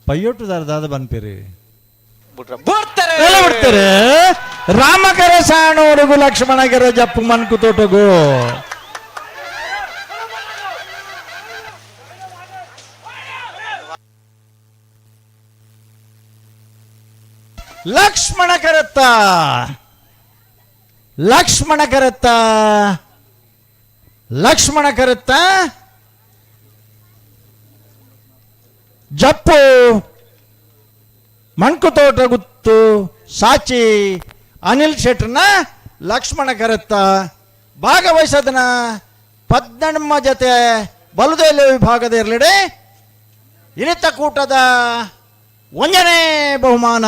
ಪೈಯೊಟ್ಟುದಾರ ದಾದ ಬನ್ಪಿರಿ. ಬಿಡ್ತಾರೆ. ಬಿಡ್ತಾರೆ. ರಾಮಕರ ಸಾಣೋರುಗು ಲಕ್ಷ್ಮಣಕರ ಜಪ್ಪು ಮನ್ಕು ತೋಟಗು. ಲಕ್ಷ್ಮಣ ಕರತ್ತ ಲಕ್ಷ್ಮಣ ಕರತ್ತ ಲಕ್ಷ್ಮಣ ಕರತ್ತ ಜಪ್ಪು ಮಣ್ಕುತೋಟ ಗುತ್ತು ಸಾಚಿ ಅನಿಲ್ ಶೆಟ್ರನ ಲಕ್ಷ್ಮಣ ಕರತ್ತ ಭಾಗವಹಿಸದನ ಪದ್ನಣ್ಮ ಜೊತೆ ಬಲುದೇಲೆ ವಿಭಾಗದ ಇರಲಿಡೆ ಇನಿತ ಕೂಟದ ಒಂದನೇ ಬಹುಮಾನ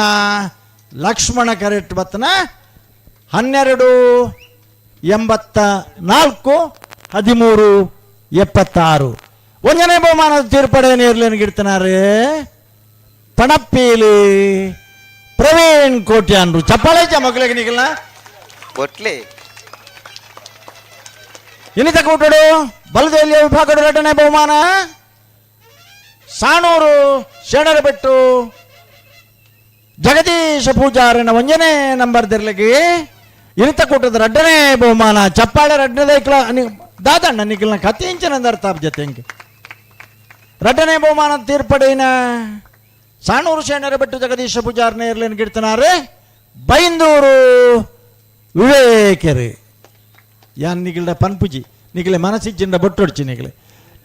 ಲಕ್ಷ್ಮಣ ಕರೆಟ್ ಬತ್ತನ 12.84 13.76 ಒಂದನೇ ಬಹುಮಾನದ ತೀರ್ಪಡೆ ನೇರ್ಲೇನು ಗಿಡ್ತನಾರೆ ಪಣಪ್ಪೀಲಿ ಪ್ರವೀಣ್ ಕೋಟ್ಯಾನ್ರು. ಚಪ್ಪಾಳೆ ಮಕ್ಕಳಿಗೆ ನಿಗಲ್ನ ಒಟ್ಲಿ. ಇನಿತ ಕೂಟಡು ಬಲದೆಲ್ಲಿಯ ವಿಭಾಗದ ಎರಡನೇ ಬಹುಮಾನ ಸಾಣೂರು ಶರಣರಬೆಟ್ಟು ಜಗದೀಶ ಪೂಜಾರನ ಒಂದನೇ ನಂಬರ್ ದಿರ್ಲಿಗೆ ಇನಿತ ಕೂಟದ ಎರಡನೇ ಬಹುಮಾನ ಚಪ್ಪಾಳೆ ರಡ್ಡನೇ ದಾದಣ್ಣ ನಿಖಲ್ನ ಕತಿಂಚನ ಅರ್ಥ ಜೊತೆ ಹಿಂಗೆ ರಡ್ಡನೇ ಬಹುಮಾನ ತೀರ್ಪಡಿನ ಸಾಣೂರು ಶರಣರಬೆಟ್ಟು ಜಗದೀಶ ಪೂಜಾರನ ಇರ್ಲೇನು ಗಿಡ್ತನಾರೆ ಬೈಂದೂರು ವಿವೇಕರು. ಯಾನ್ ನಿಗಿಲ್ಡ ಪನ್ಪುಜಿ ನಿಗಲೆ ಮನಸ್ಸಿಜ್ಜಿಂದ ಬೊಟ್ಟೊಡ್ಚಿ ನಿಗಲೆ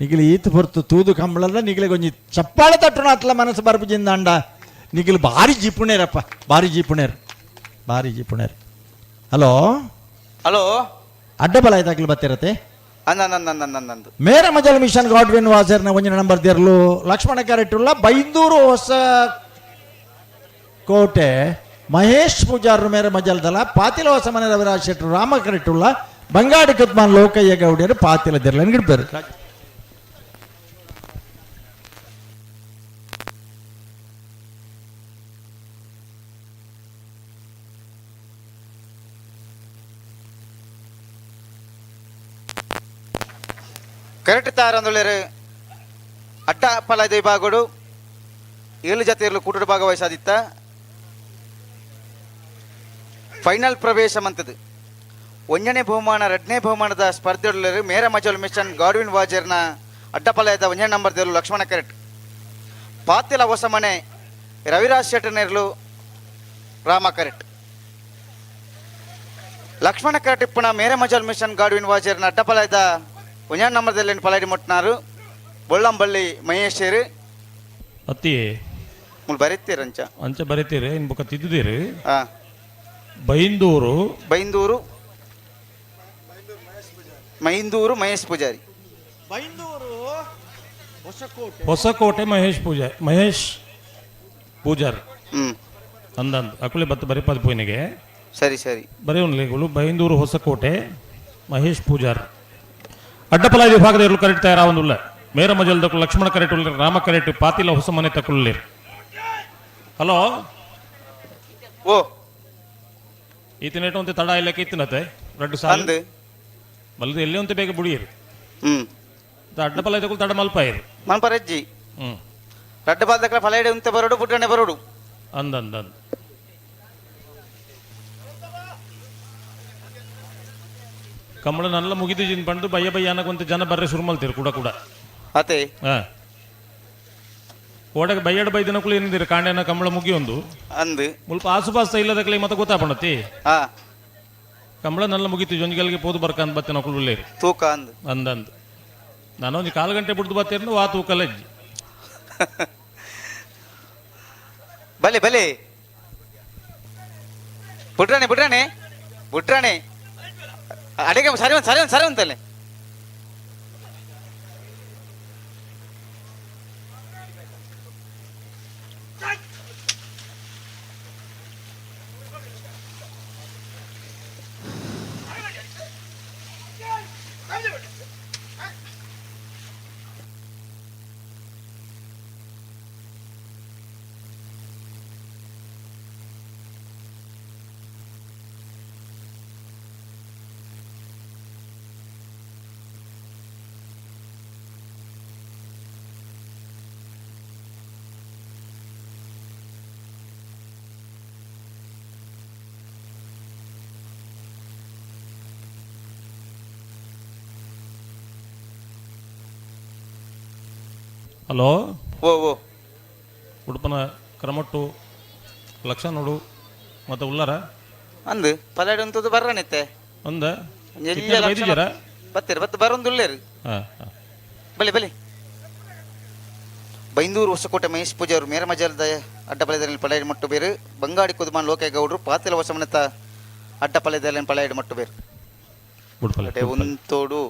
ನಿಗಲೆ ಈತ ಹೊರ್ತು ತೂದು ಕಂಬಳಲ್ಲ ನಿಗಲೆ ಕೊಂಜಿ ಚಪ್ಪಾಳೆ ತಟ್ಟುನ ಅತ್ಲ ಮನಸ್ಸು ಬರ್ಪುಜಿಂದ ಅಂಡ ನಿಗಲು ಭಾರಿ ಜಿಪುಣೇರಪ್ಪ ಭಾರಿ ಜಿಪುಣೇರು ಭಾರಿ ಜಿಪುಣೇರು. Hello hello. ಅಡ್ಡಬಲ ಆಯ್ತಾಗ್ಲಿ ಬತ್ತಿರತ್ತೆ. ಅಂದ ಮೇರ ಮಜಲ್ ಮಿಷನ್ ಗಾಡ್ವಿನ್ ವಾಸರ್ನ ಒಂಜಿನ ನಂಬರ್ ದೇರ್ಲು ಲಕ್ಷ್ಮಣ ಕ್ಯಾರೆಟುಲ್ಲ ಬೈಂದೂರು ಹೊಸ ಕೋಟೆ ಮಹೇಶ್ ಪೂಜಾರು ಮೇರ ಮಜಲ್ದಲ ಪಾತಿಲ ಹೊಸ ಮನೆ ರವಿರಾಜ್ ಶೆಟ್ಟರು ರಾಮ ಕರೆಟುಲ್ಲ ಬಂಗಾಡಿ ಕುತ್ಮಾನ್ ಲೋಕಯ್ಯ ಗೌಡಿಯರು ಪಾತಿಲ ದಿರ್ಲ ಗಿಡ್ಬೇರು. ಕರೆಕ್ಟ್ ತಾರಂದುಳ್ಳೇರು ಅಡ್ಡ ಪಲದ ವಿಭಾಗಡು 7 ಜತೆಯರ್ಲು ಕೂಟದ ಭಾಗವಹಿಸಾದಿತ್ತ. ಫೈನಲ್ ಪ್ರವೇಶ ಮಂತದು. ಒಂಜನೇ ಬಹುಮಾನ ರಡ್ನೇ ಬಹುಮಾನದ ಸ್ಪರ್ಧೆಯುಳ್ಳರು ಮೇರ ಮಜಲ್ ಮಿಷನ್ ಗಾಡ್ವಿನ್ ವಾಜರ್ನ ಅಡ್ಡಪಲಯದ ಒಂಜನೇ ನಂಬರ್ ದೇರು ಲಕ್ಷ್ಮಣ ಕರೆಟ್. ಪಾತಿಲ ಹೊಸಮನೆ ರವಿರಾಜ್ ಶೆಟ್ಟನೇರ್ಲು ರಾಮ ಕರೆಟ್. ಲಕ್ಷ್ಮಣ ಕರೆಟ್ ಇಪ್ಪಣ ಮೇರ ಮಜಲ್ ಮಿಷನ್ ಗಾಡ್ವಿನ್ ವಾಜರ್ನ ಅಡ್ಡಪಲಯದ ಒಂಜನೇ ನಂಬರ್ದಲ್ಲಿ ಪಲೈಡಿ ಮುಟ್ಟಿನಾರು ಬೊಳ್ಳಂಬಳ್ಳಿ ಮಹೇಶರು. ಅತ್ತಿಯೇ ಮುಲ್ ಬರೀತೀರಂಚ ಅಂಚ ಬರೀತೀರಿ ಇನ್ ಬೊಕ್ಕ ತಿದ್ದುದೀರಿ. ಬೈಂದೂರು ಬೈಂದೂರು ಮೈಂದೂರು ಮಹೇಶ್ ಪೂಜಾರಿ. ಬೈಂದೂರು ಹೊಸಕೋಟೆ. ಹೊಸಕೋಟೆ ಮಹೇಶ್ ಪೂಜಾರಿ. ಮಹೇಶ್ ಪೂಜಾರಿ ಅಂದಂದು ಅಕುಲೆ ಬತ್ತ ಬರಿಪದ ಪೋಯಿನಿಗೆ. ಸರಿ ಸರಿ ಬರೀ ಉನ್ಲೇಗುಲು ಬೈಂದೂರು ಹೊಸಕೋಟೆ ಮಹೇಶ್ ಪೂಜಾರ್. ಅಡ್ಡಪಲ ವಿಭಾಗದ ಇರಲು ಕರೆಕ್ಟ್ ತಯಾರಾವೊಂದುಲ್ಲ. ಮೇರ ಮಜಲ್ದಕು ಲಕ್ಷ್ಮಣ ಕರೆಕ್ಟ್ ಉಳ್ಳಿರ್, ರಾಮ ಕರೆಕ್ಟ್ ಪಾತಿಲ ಹೊಸ ಮನೆ ತಕೊಳ್ಳಿರ್. ಹಲೋ ಓ ಈತಿನೇಟ ಒಂತೆ ತಡ ಇಲ್ಲಕ್ಕೆ ಇತ್ತಿನತೆ ರಡ್ಡು ಸಾಲ ಅಂದು. ಬಲ್ಲದು ಎಲ್ಲಿ ಒಂತೆ ಬೇಗ ಬುಡಿಯಿರಿ. ಅಡ್ಡಪಲ ತಕುಲ್ ತಡ ಮಲ್ಪಾಯಿರಿ. ಮನ್ಪರಜ್ಜಿ ರಡ್ಡು ಬಾಲ್ದಕ್ಲ ಫಲೈಡೆ ಉಂತೆ ಬರೋಡು ಪುಟ್ಟಣೆ ಬರೋಡು. ಅಂದಂದ ಅಂದ್ ಕಮಲ ನಲ್ಲ ಮುಗಿದು ಬಂದು ಬಯ್ಯ ಬಯ್ಯ ಅನ್ನಕೊಂತ ಜನ ಬರ್ರೆ ಶುರು ಮಲ್ತೀರಿ ಕೂಡ ಕೂಡ. ಅತೆ ಕೋಡಗೆ ಬಯ್ಯಡ ಬೈದಿನಕುಲು ಏನಿದ್ದೀರಿ ಕಾಂಡೆನ ಕಮಲ ಮುಗಿಯೊಂದು ಅಂದು ಮುಲ್ಪ ಆಸುಪಾಸ ಇಲ್ಲದಕ್ಲೆ ಮತ್ತೆ ಗೊತ್ತಾಪಣತಿ. ಕಮಲ ನಲ್ಲ ಮುಗಿತು ಜೊಂಜಿಗಲ್ಗೆ ಪೋದು ಬರ್ಕಂದ್ ಬತ್ತೆ ನಕುಲು ಉಳ್ಳೇರಿ ತೂಕ ಅಂದು ಅಂದಂದು ನಾನೊಂದು ಕಾಲು ಗಂಟೆ ಬಿಡ್ದು ಬತ್ತೇರ್ನು ವಾ ತೂಕಲಜ್ಜಿ. ಬಲೆ ಬಲೆ ಬುಡ್ರಾಣೆ ಬುಡ್ರಾಣೆ ಬುಡ್ರಾಣೆ ಅಡಿಗೆ ಸರಿ ಒಂದು ಸರಿ ಒಂದು ಸರಿ ಅಂತಲೇ. ಹಲೋ ಓ ಓ ಉಡುಪನ ಕ್ರಮಟ್ಟು ಲಕ್ಷ ನೋಡು ಮತ್ತೆ ಉಳ್ಳಾರ ಅಂದು ಪಲಾಡಿ ಅಂತದ್ದು ಬರ್ರನಿತ್ತೆ ಅಂದ ಬೈದಿದ್ದೀರಾ? ಬತ್ತೀರಿ ಬತ್ತ ಬರೋದು ಉಳ್ಳೇರಿ. ಹಾಂ ಹಾಂ ಬಲೆ ಬಲೆ ಬೈಂದೂರು ಹೊಸಕೋಟೆ ಮಹೇಶ್ ಪೂಜಾರು ಮೇರ ಮಜಾಲದ ಅಡ್ಡಪಲೆದಲ್ಲಿ ಪಳೆಯಡಿ ಮಟ್ಟು ಬೇರು. ಬಂಗಾಡಿ ಕುದುಮಾನ್ ಲೋಕೇಗೌಡರು ಪಾತಿಲ ಹೊಸಮನೆತ ಅಡ್ಡಪಲೆದಲ್ಲಿ ಪಳೆಯಡಿ ಮಟ್ಟು ಬೇರು. ಉಂತೋಡು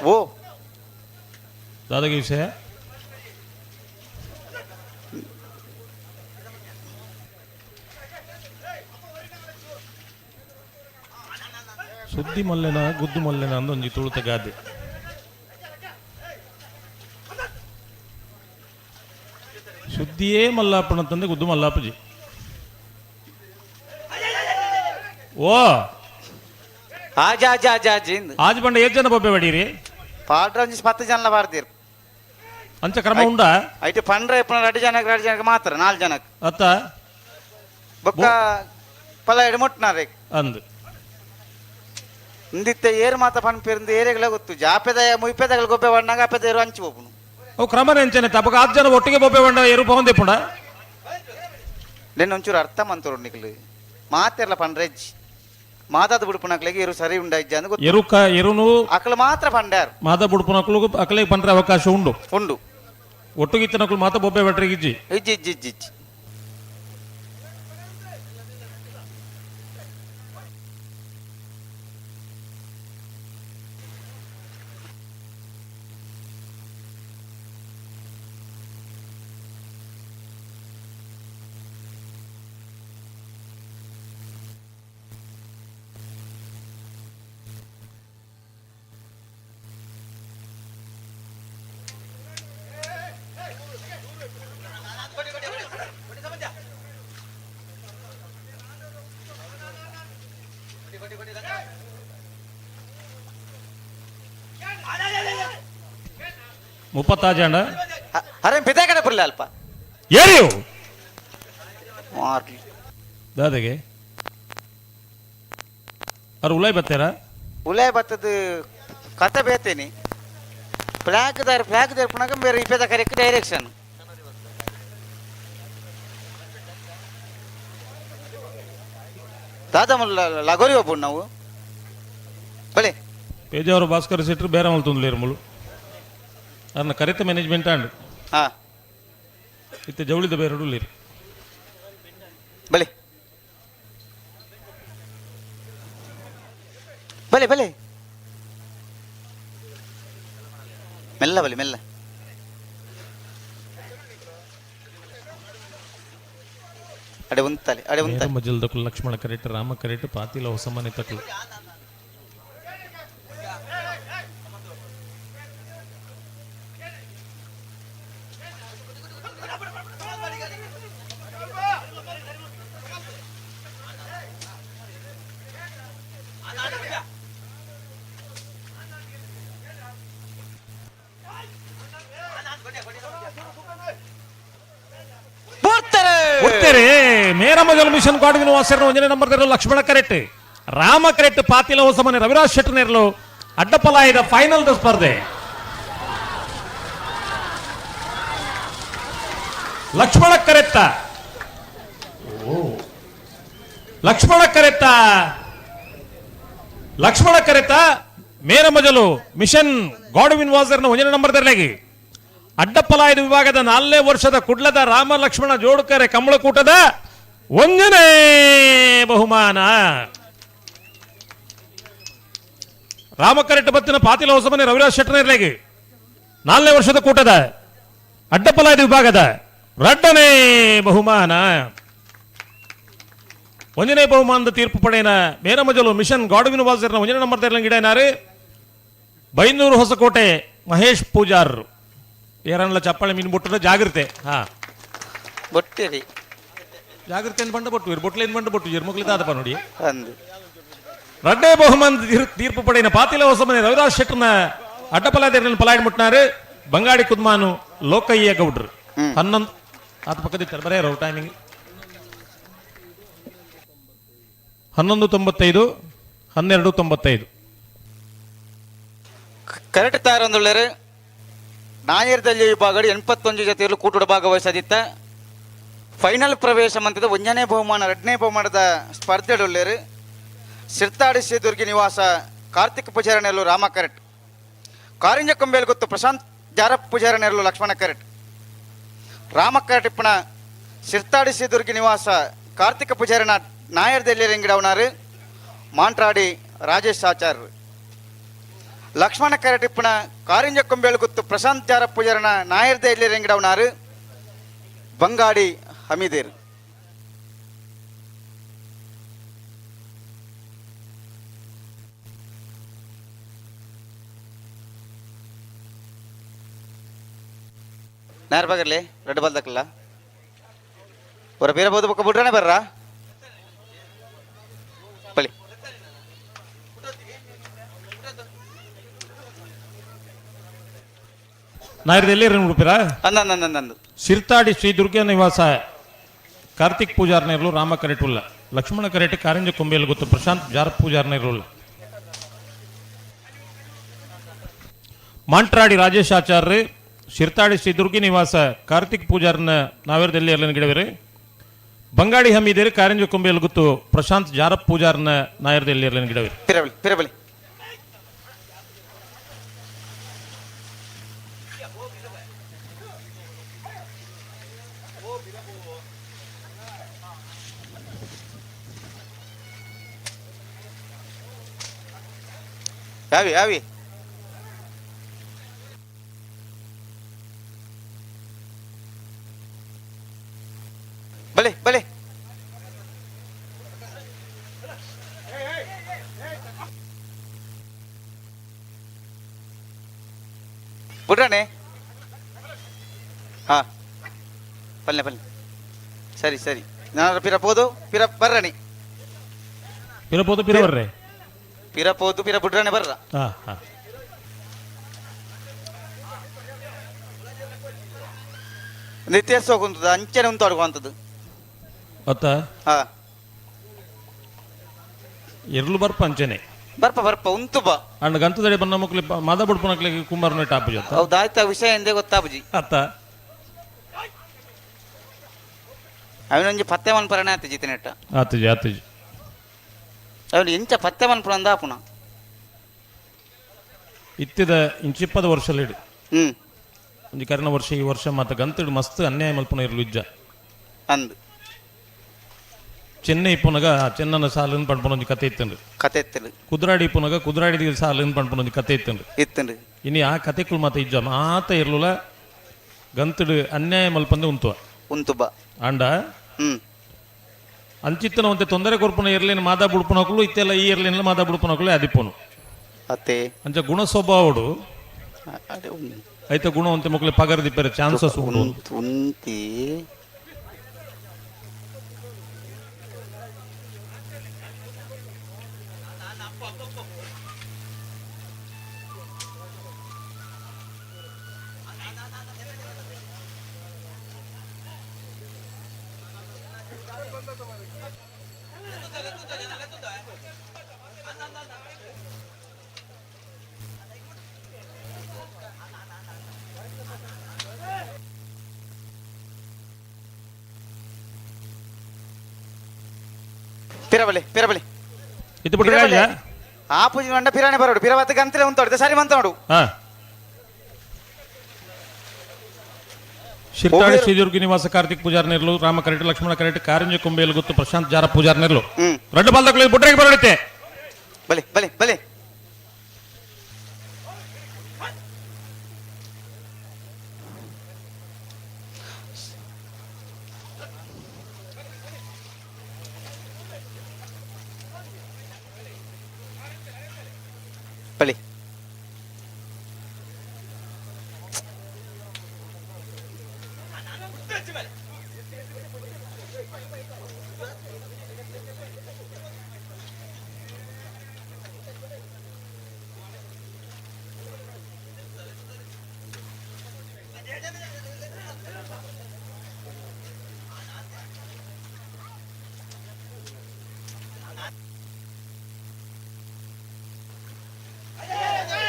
ಓ ದಾದಾಗಿ ವಿಷಯ ಸುದ್ದಿ ಮಲ್ಲೆನ ಗುದ್ದು ಮಲ್ಲೆನ ಅಂದೊಂಜಿ ತುಳುತ ಗಾದೆ. ಸುದ್ದಿಯೇ ಮಲ್ಲಾಪಣ ತಂದೆ ಗುದ್ದು ಮಲ್ಲಾಪಜಿ. ಓ ಆಜ್ ಆಜ್ ಆಜ್ ಆಜ್ ಆಜ್ ಬಂಡ ಏತ್ ಜನ ಬೊಬ್ಬೆ ಬಡೀರಿ? ಪಾಡ್ರ ಒಂಜಿ 10 ಜನ ಬಾರ್ದಿರ್. ಅಂಚ ಕ್ರಮ ಉಂಡಾ? ಐಟ್ ಪಂಡ್ರೆ ಇಪ್ಪನ 2 ಜನಕ್ಕೆ 2 ಜನಕ್ಕೆ ಮಾತ್ರ 4 ಜನಕ್ಕೆ. ಅತ್ತ ಬೊಕ್ಕ ಪಲ ಎಡು ಮುಟ್ನಾರೆ ಅಂದು ಇಂದಿತ್ತೆ ಏರು ಮಾತ ಪನ್ಪಿರಂದು ಏರೆಗಳ ಗೊತ್ತು ಜಾಪೆದ ಮುಯ್ಪೆದಗಳ ಗೊಬ್ಬೆ ಬಣ್ಣಾಗ ಅಪೆದ ಏರು ಹಂಚಿ ಹೋಗುನು. ಅವು ಕ್ರಮ ಎಂಚನೆ ತಪ್ಪಕ 10 ಜನ ಒಟ್ಟಿಗೆ ಬೊಬ್ಬೆ ಬಣ್ಣ ಏರು ಪವಂದಿಪ್ಪುಂಡ. ನಿನ್ನ ಒಂಚೂರು ಅರ್ಥ ಮಂತರು ನಿಕ್ಲು ಮಾತೆರ್ಲ ಪಂಡ್ರೆಜ್ಜಿ ಮಾತಾದ ಬುಡುಪುನಕ್ಲೆಗೆ ಎರು ಸರಿ ಉಂಡಾಯ್ಜ ಅಂದ್ ಗೊತ್ತು. ಎರುಕ ಎರುನು ಅಕಲು ಮಾತ್ರ ಪಂಡ್ಯಾರು ಮಾತ ಬುಡುಪುನಕ್ಲು ಅಕಲೆ ಪಂಡ್ರೆ ಅವಕಾಶ ಉಂಡು ಉಂಡು. ಒಟ್ಟುಗಿತ್ತನಕ್ಲು ಮಾತ ಬೊಬ್ಬೆ ಬಟ್ರಿಗೆ ಇಜ್ಜಿ ಇಜ್ಜಿ ಇಜ್ಜಿ ಇಜ್ಜಿ ಇಜ್ಜಿ. ಮುಪ್ಪತ್ತಾಜಾಂಡ ಅರೆ ಪಿತಾ ಕಡೆ ಬರಲಿ ಅಲ್ಪ ಏರಿಯು ಮಾರ್ಲಿ. ದಾದಗೆ ಅವ್ರು ಉಲಾಯ್ ಬತ್ತಾರ? ಉಲಾಯ್ ಬತ್ತದ ಕತೆ ಬೇತೇನಿ. ಫ್ಲಾಗ್ ದಾರ ಫ್ಲಾಗ್ ದಾರ ಪುನಗ ಬೇರೆ ಇಪ್ಪದ ಕರೆಕ್ಟ್ ಡೈರೆಕ್ಷನ್. ದಾದ ಮುಲ್ಲ ಲಗೋರಿ ಒಬ್ಬು ನಾವು ಬಲೆ. ಪೇಜಾವರು ಭಾಸ್ಕರ್ ಶೆಟ್ಟರು ಬೇರೆ ಮಲ್ತೊಂದು ಮುಳು ಅರ್ನ ಕರೆತ ಮ್ಯಾನೇಜ್ಮೆಂಟ್ ಆಂಡ್. ಹಾ. ಇತ್ತೆ ಜವಳಿದ ಬೇರೆ ಉಳ್ಳೇರು. ಬಲೆ ಬಲೆ ಬಲೆ ಮೆಲ್ಲ ಬಲೆ ಮೆಲ್ಲ. ಅಡೆ ಉಂತಲೆ ಅಡೆ ಉಂತಲೆ. ಮಜಲ್ದಕ್ಕೂ ಲಕ್ಷ್ಮಣ ಕರೆಕ್ಟ್, ರಾಮ ಕರೆಕ್ಟ್, ಪಾತಿಲ ಹೊಸಮನೆ ತಕ್ಲು. ಮೇರ ಮಜಲ್ ಮಿಷನ್ ಗಾಡ್ವಿನ ವಾಸರ್ನ ಒಂಜನೇ ನಂಬರ್ ತೆರಲು ಲಕ್ಷ್ಮಣ ಕರೆಕ್ಟ್, ರಾಮ ಕರೆಕ್ಟ್, ಪಾತಿಲ ಹೊಸಮನೆ ರವಿರಾಜ್ ಶೆಟ್ಟರ್ ಅಡ್ಡಪಲಾಯದ ಫೈನಲ್ the ಸ್ಪರ್ಧೆ. ಲಕ್ಷ್ಮಣ ಕರೆತ್ತ, ಲಕ್ಷ್ಮಣ ಕರೆತ್ತ, ಲಕ್ಷ್ಮಣ ಕರೆತ್ತ ಮೇರ ಮಜಲು ಮಿಷನ್ ಗಾಡ್ವಿನ್ ವಾಸರ್ನ ಒಂಜನೇ ನಂಬರ್ ತೆರಲಾಗಿ ಅಡ್ಡಪಲಾಯದ ವಿಭಾಗದ 4ನೇ ವರ್ಷದ ಕುಡ್ಲದ ರಾಮ ಲಕ್ಷ್ಮಣ ಜೋಡುಕರೆ ಕಮಲಕೂಟದ 1ನೇ ಬಹುಮಾನ. ರಾಮಕರೆಟ್ಟ ಬತ್ತಿನ ಪಾತಿಲ ಹೊಸಮನೆ ರವಿರಾಜ್ ಶೆಟ್ಟರ್ಲಾಗಿ 4ನೇ ವರ್ಷದ ಕೂಟದ ಅಡ್ಡಪಲಾಯದ ವಿಭಾಗದ 2ನೇ ಬಹುಮಾನ. 1ನೇ ಬಹುಮಾನದ ತೀರ್ಪು ಪಡೆಯನ ಮೇರಮಜಲು ಮಿಷನ್ ಗಾಡ್ವಿನ್ ವಾಸರ್ನ 1ನೇ ನಂಬರ್ ತೆರಲಂಗಿಡನಾರು ಬೈಂದೂರು ಹೊಸಕೋಟೆ ಮಹೇಶ್ ಪೂಜಾರರು. ಏರನ್ಲ ಚಪ್ಪಾಳೆ ಮೀನು ಬೊಟ್ಟದ ಜಾಗ್ರತೆ. ಹಾ ಬೊಟ್ಟಿರಿ ಜಾಗ್ರತೆ ಬಂಡ ಬೊಟ್ಟು ಇರು ಬೊಟ್ಲೇನು ಬಂಡ ಬೊಟ್ಟು ಇರು ದಾದಪ್ಪ ನೋಡಿ. ಅಂದು ರಡ್ಡೇ ಬಹುಮಾನ ತೀರ್ಪು ಪಡೆಯಿನ ಪಾತಿಲ ಹೊಸಮನೆ ರವಿದಾಸ್ ಶೆಟ್ಟರ್ನ ಅಡ್ಡಪಲಾದೇರಿನ ಪಲಾಯ್ ಮುಟ್ನಾರು ಬಂಗಾಡಿ ಕುದ್ಮಾನು ಲೋಕಯ್ಯ ಗೌಡ್ರು. 11 ಆತ ಪಕ್ಕದ ಬರೇ ಟೈಮಿಂಗ್ 11:95 12:95. ಕರೆಕ್ಟ್ ತಾರೊಂದುಳ್ಳರು ನಾಯರ್ದಲ್ಲಿ ವಿಭಾಗಡು 81 ಜೊತೆಯಲ್ಲಿ ಕೂಟದ ಭಾಗವಹಿಸದಿತ್ತ ಫೈನಲ್ ಪ್ರವೇಶ ಮಂತದ 1ನೇ ಬಹುಮಾನ 2ನೇ ಬಹುಮಾನದ ಸ್ಪರ್ಧೆಡುಳ್ಳೇರು ಸಿರ್ತಾಡಿ ದುರ್ಗಿ ನಿವಾಸ ಕಾರ್ತಿಕ್ ಪೂಜಾರನೆರಲು ರಾಮ ಕರೆಟ್, ಕಾರಿಂಜ ಕೊಂಬೇಲ್ ಗೊತ್ತು ಪ್ರಶಾಂತ್ ಜಾರಪ್ಪ ಪೂಜಾರನೆರಲು ಲಕ್ಷ್ಮಣ ಕರೆಟ್, ರಾಮ ಕರೆಟ್ ಇಪ್ಪಣ ಸಿರ್ತಾಡಿ ದುರ್ಗಿ ನಿವಾಸ ಕಾರ್ತಿಕ ಪೂಜಾರನ ನಾಯರ್ದೆಲ್ಲಿ ರಂಗಿಡವನಾರು ಮಾಂಟ್ರಾಡಿ ರಾಜೇಶ್ ಆಚಾರ್ರು, ಲಕ್ಷ್ಮಣ ಕರೆಟಿಪ್ಪಣ ಕಾರಿಂಜ ಕೊಂಬೇಳು ಗುತ್ತು ಪ್ರಶಾಂತ್ ಜಾರಪ್ಪ ಪೂಜಾರನ ನಾಯರ್ದೆಲ್ಲಿ ರಂಗಿಡವನಾರು ಬಂಗಾಡಿ ಹಮೀದೇರು. ನಾರ್ ಬಗರ್ಲಿ ರೆಡ್ ಬಾಲ್ ದಕ್ಕಲ್ಲ ಹೊರ ಬೇರೆ ಬೋದು ಬೊಕ್ಕ ಬಿಡ್ರಾನೆ ಬರ್ರಾ ಬಲಿ. ನಾಯರ್ದಲ್ಲಿ ಉಡುಪಿರಾ? ಅಂದ ಸಿರ್ತಾಡಿ ಶ್ರೀ ದುರ್ಗಾ ನಿವಾಸ ಕಾರ್ತಿಕ್ ಪೂಜಾರ್ನೇರ್ಲು ರಾಮ ಕರೆಟುಲ್ಲ, ಲಕ್ಷ್ಮಣ ಕರೆಟ್ ಕಾರಿಂಜ ಕೊಂಬೇಲು ಗೊತ್ತು ಪ್ರಶಾಂತ್ ಜಾರ ಪೂಜಾರ್ನೇರ್ಲು, ಮಾಂಟ್ರಾಡಿ ರಾಜೇಶ್ ಆಚಾರ್ಯ ಶಿರ್ತಾಡಿ ಶ್ರೀ ದುರ್ಗಿ ನಿವಾಸ ಕಾರ್ತಿಕ್ ಪೂಜಾರ್ನ ನಾವೇರ್ದಲ್ಲಿ ಎಲ್ಲ ಗಿಡವೇರಿ, ಬಂಗಾಡಿ ಹಮ್ಮೀದೇರಿ ಕಾರಿಂಜ ಕೊಂಬೇಲು ಗೊತ್ತು ಪ್ರಶಾಂತ್ ಜಾರಪ್ಪ ಪೂಜಾರ್ನ ನಾಯರ್ದಲ್ಲಿ ಎಲ್ಲ ಗಿಡವೇರಿ. ಪಿರಬಲಿ ಪಿರಬಲಿ ಯಾವಿ ಯಾವಿ ಬಲೆ ಬಲೆ ಬಿಡ್ರಾಣೆ. ಹಾ ಪಲ್ಲೆ ಪಲ್ಲೆ ಸರಿ ಸರಿ ನಾನು ಪಿರ ಪೋದು ಪಿರ ಬರ್ರಣಿ ಪಿರ ಪೋದು ಪಿರ ಬರ್ರೆ ಪಿರ ಪೋದು ಪಿರ ಬಿಡ್ರಾಣೆ ಬರ್ರ. ಹಾ ಹಾ ನಿತ್ಯಸ್ ಹೋಗುಂತದ ಅಂಚನೆ ಉಂಟು ಆಡುವಂಥದ್ದು. ಅತ್ತ ಹಾ ಎರ್ಲು ಬರ್ಪ ಅಂಚೆನೆ ಬರ್ಪ ಬರ್ಪ ಉಂತು ಬಾ ಅಂಡ್ ಗಂತದಡೆ ಬನ್ನ ಮಕ್ಳು ಮಾದ ಬುಡ್ಪನಕ್ಲಿಗೆ ಕುಂಬಾರನ ಟಾಪು ಜೊತೆ ಹೌದಾಯ್ತ ವಿಷಯ ಎಂದೇ ಗೊತ್ತಾಬುಜಿ ಅತ್ತ ಅವನೊಂಜಿ ಪತ್ತೆ ಮನ್ಪರನೆ ಆತ ಜಿತಿನೆಟ್ಟ ಆತಜಿ ಆತಜಿ ಅವನು ಎಂಚ ಪತ್ತೆ ಮನ್ಪುರ ಅಂದ ಆಪುಣ ಇತ್ತಿದ ಇಂಚಿಪ್ಪದ ವರ್ಷಲಿಡು ಹ್ಮ್ ಒಂಜಿ ಕರಿನ ವರ್ಷ ಈ ವರ್ಷ ಮಾತ ಗಂತಡು ಮಸ್ತ್ ಅನ್ಯಾಯ ಮಲ್ಪುನ ಇರ್ಲು ಇಜ್ಜ ಅಂದ್ ಚೆನ್ನೈ ಪುನಗ ಚೆನ್ನನ ಸಾಲನ್ ಪಣ್ಪುನ ಒಂಜಿ ಕತೆ ಇತ್ತಂಡು ಕತೆ ಇತ್ತಲು ಕುದ್ರಾಡಿ ಪುನಗ ಕುದ್ರಾಡಿ ಸಾಲನ್ ಪಣ್ಪುನ ಒಂಜಿ ಕತೆ ಇತ್ತಂಡು ಇತ್ತಂಡು ಇನಿ ಆ ಕತೆಕುಲು ಮಾತ ಇಜ್ಜ ಮಾತ ಇರ್ಲುಲ ಗಂತಡು ಅನ್ಯಾಯ ಮಲ್ಪಂದೆ ಉಂತುವ ಉಂತು ಬಾ ಆಂಡ ಹ್ಮ್ ಅಂಚಿತ್ತನ ಒಂತೆ ತೊಂದರೆ ಕೊರ್ಪುನ ಇರ್ಲಿನ ಮಾದ ಬುಡ್ಪುನಕುಲು ಇತ್ತೆಲ್ಲ ಈ ಇರ್ಲಿನ ಮಾದ ಬುಡ್ಪುನಕುಲು ಅದಿಪ್ಪುನು ಅತ್ತೆ ಅಂಚ ಗುಣ ಸ್ವಭಾವಡು ಅಡೆ ಐತ ಗುಣ ಒಂತೆ ಮೊಕ್ಲೆ ಪಗರ್ ದಿಪ್ಪರೆ ಚಾನ್ಸಸ್ ಉಂಡು ಉಂತಿ ಪಿರಬಲೆ ಪಿರಬಲೆ ಇತ್ತು ಬಿಟ್ರೆ ಆ ಪೂಜೆ ಮಂಡ ಪಿರಾಣೆ ಬರೋಡು ಪಿರವತ್ತ ಗಂತಲೆ ಉಂತಾಡು ಸರಿ ಮಂತ ನೋಡು ಹಾ ಶಿರ್ತಾಡಿ ಶ್ರೀದುರ್ಗಿ ನಿವಾಸ ಕಾರ್ತಿಕ್ ಪೂಜಾರ್ ನೆರ್ಲು ರಾಮ ಕರೆಟ್ ಲಕ್ಷ್ಮಣ ಕರೆಟ್ ಕಾರಂಜಿ ಕೊಂಬೇಲು ಗೊತ್ತು ಪ್ರಶಾಂತ್ ಜಾರ ಪೂಜಾರ್ ನೆರ್ಲು ರಡ್ಡು ಬಾಲ್ದಕ್ಲು ಬುಟ್ರೆಗೆ ಬರೋಡುತ್ತೆ ಬಲೆ ಬಲೆ ಬಲೆ ಬಲೆ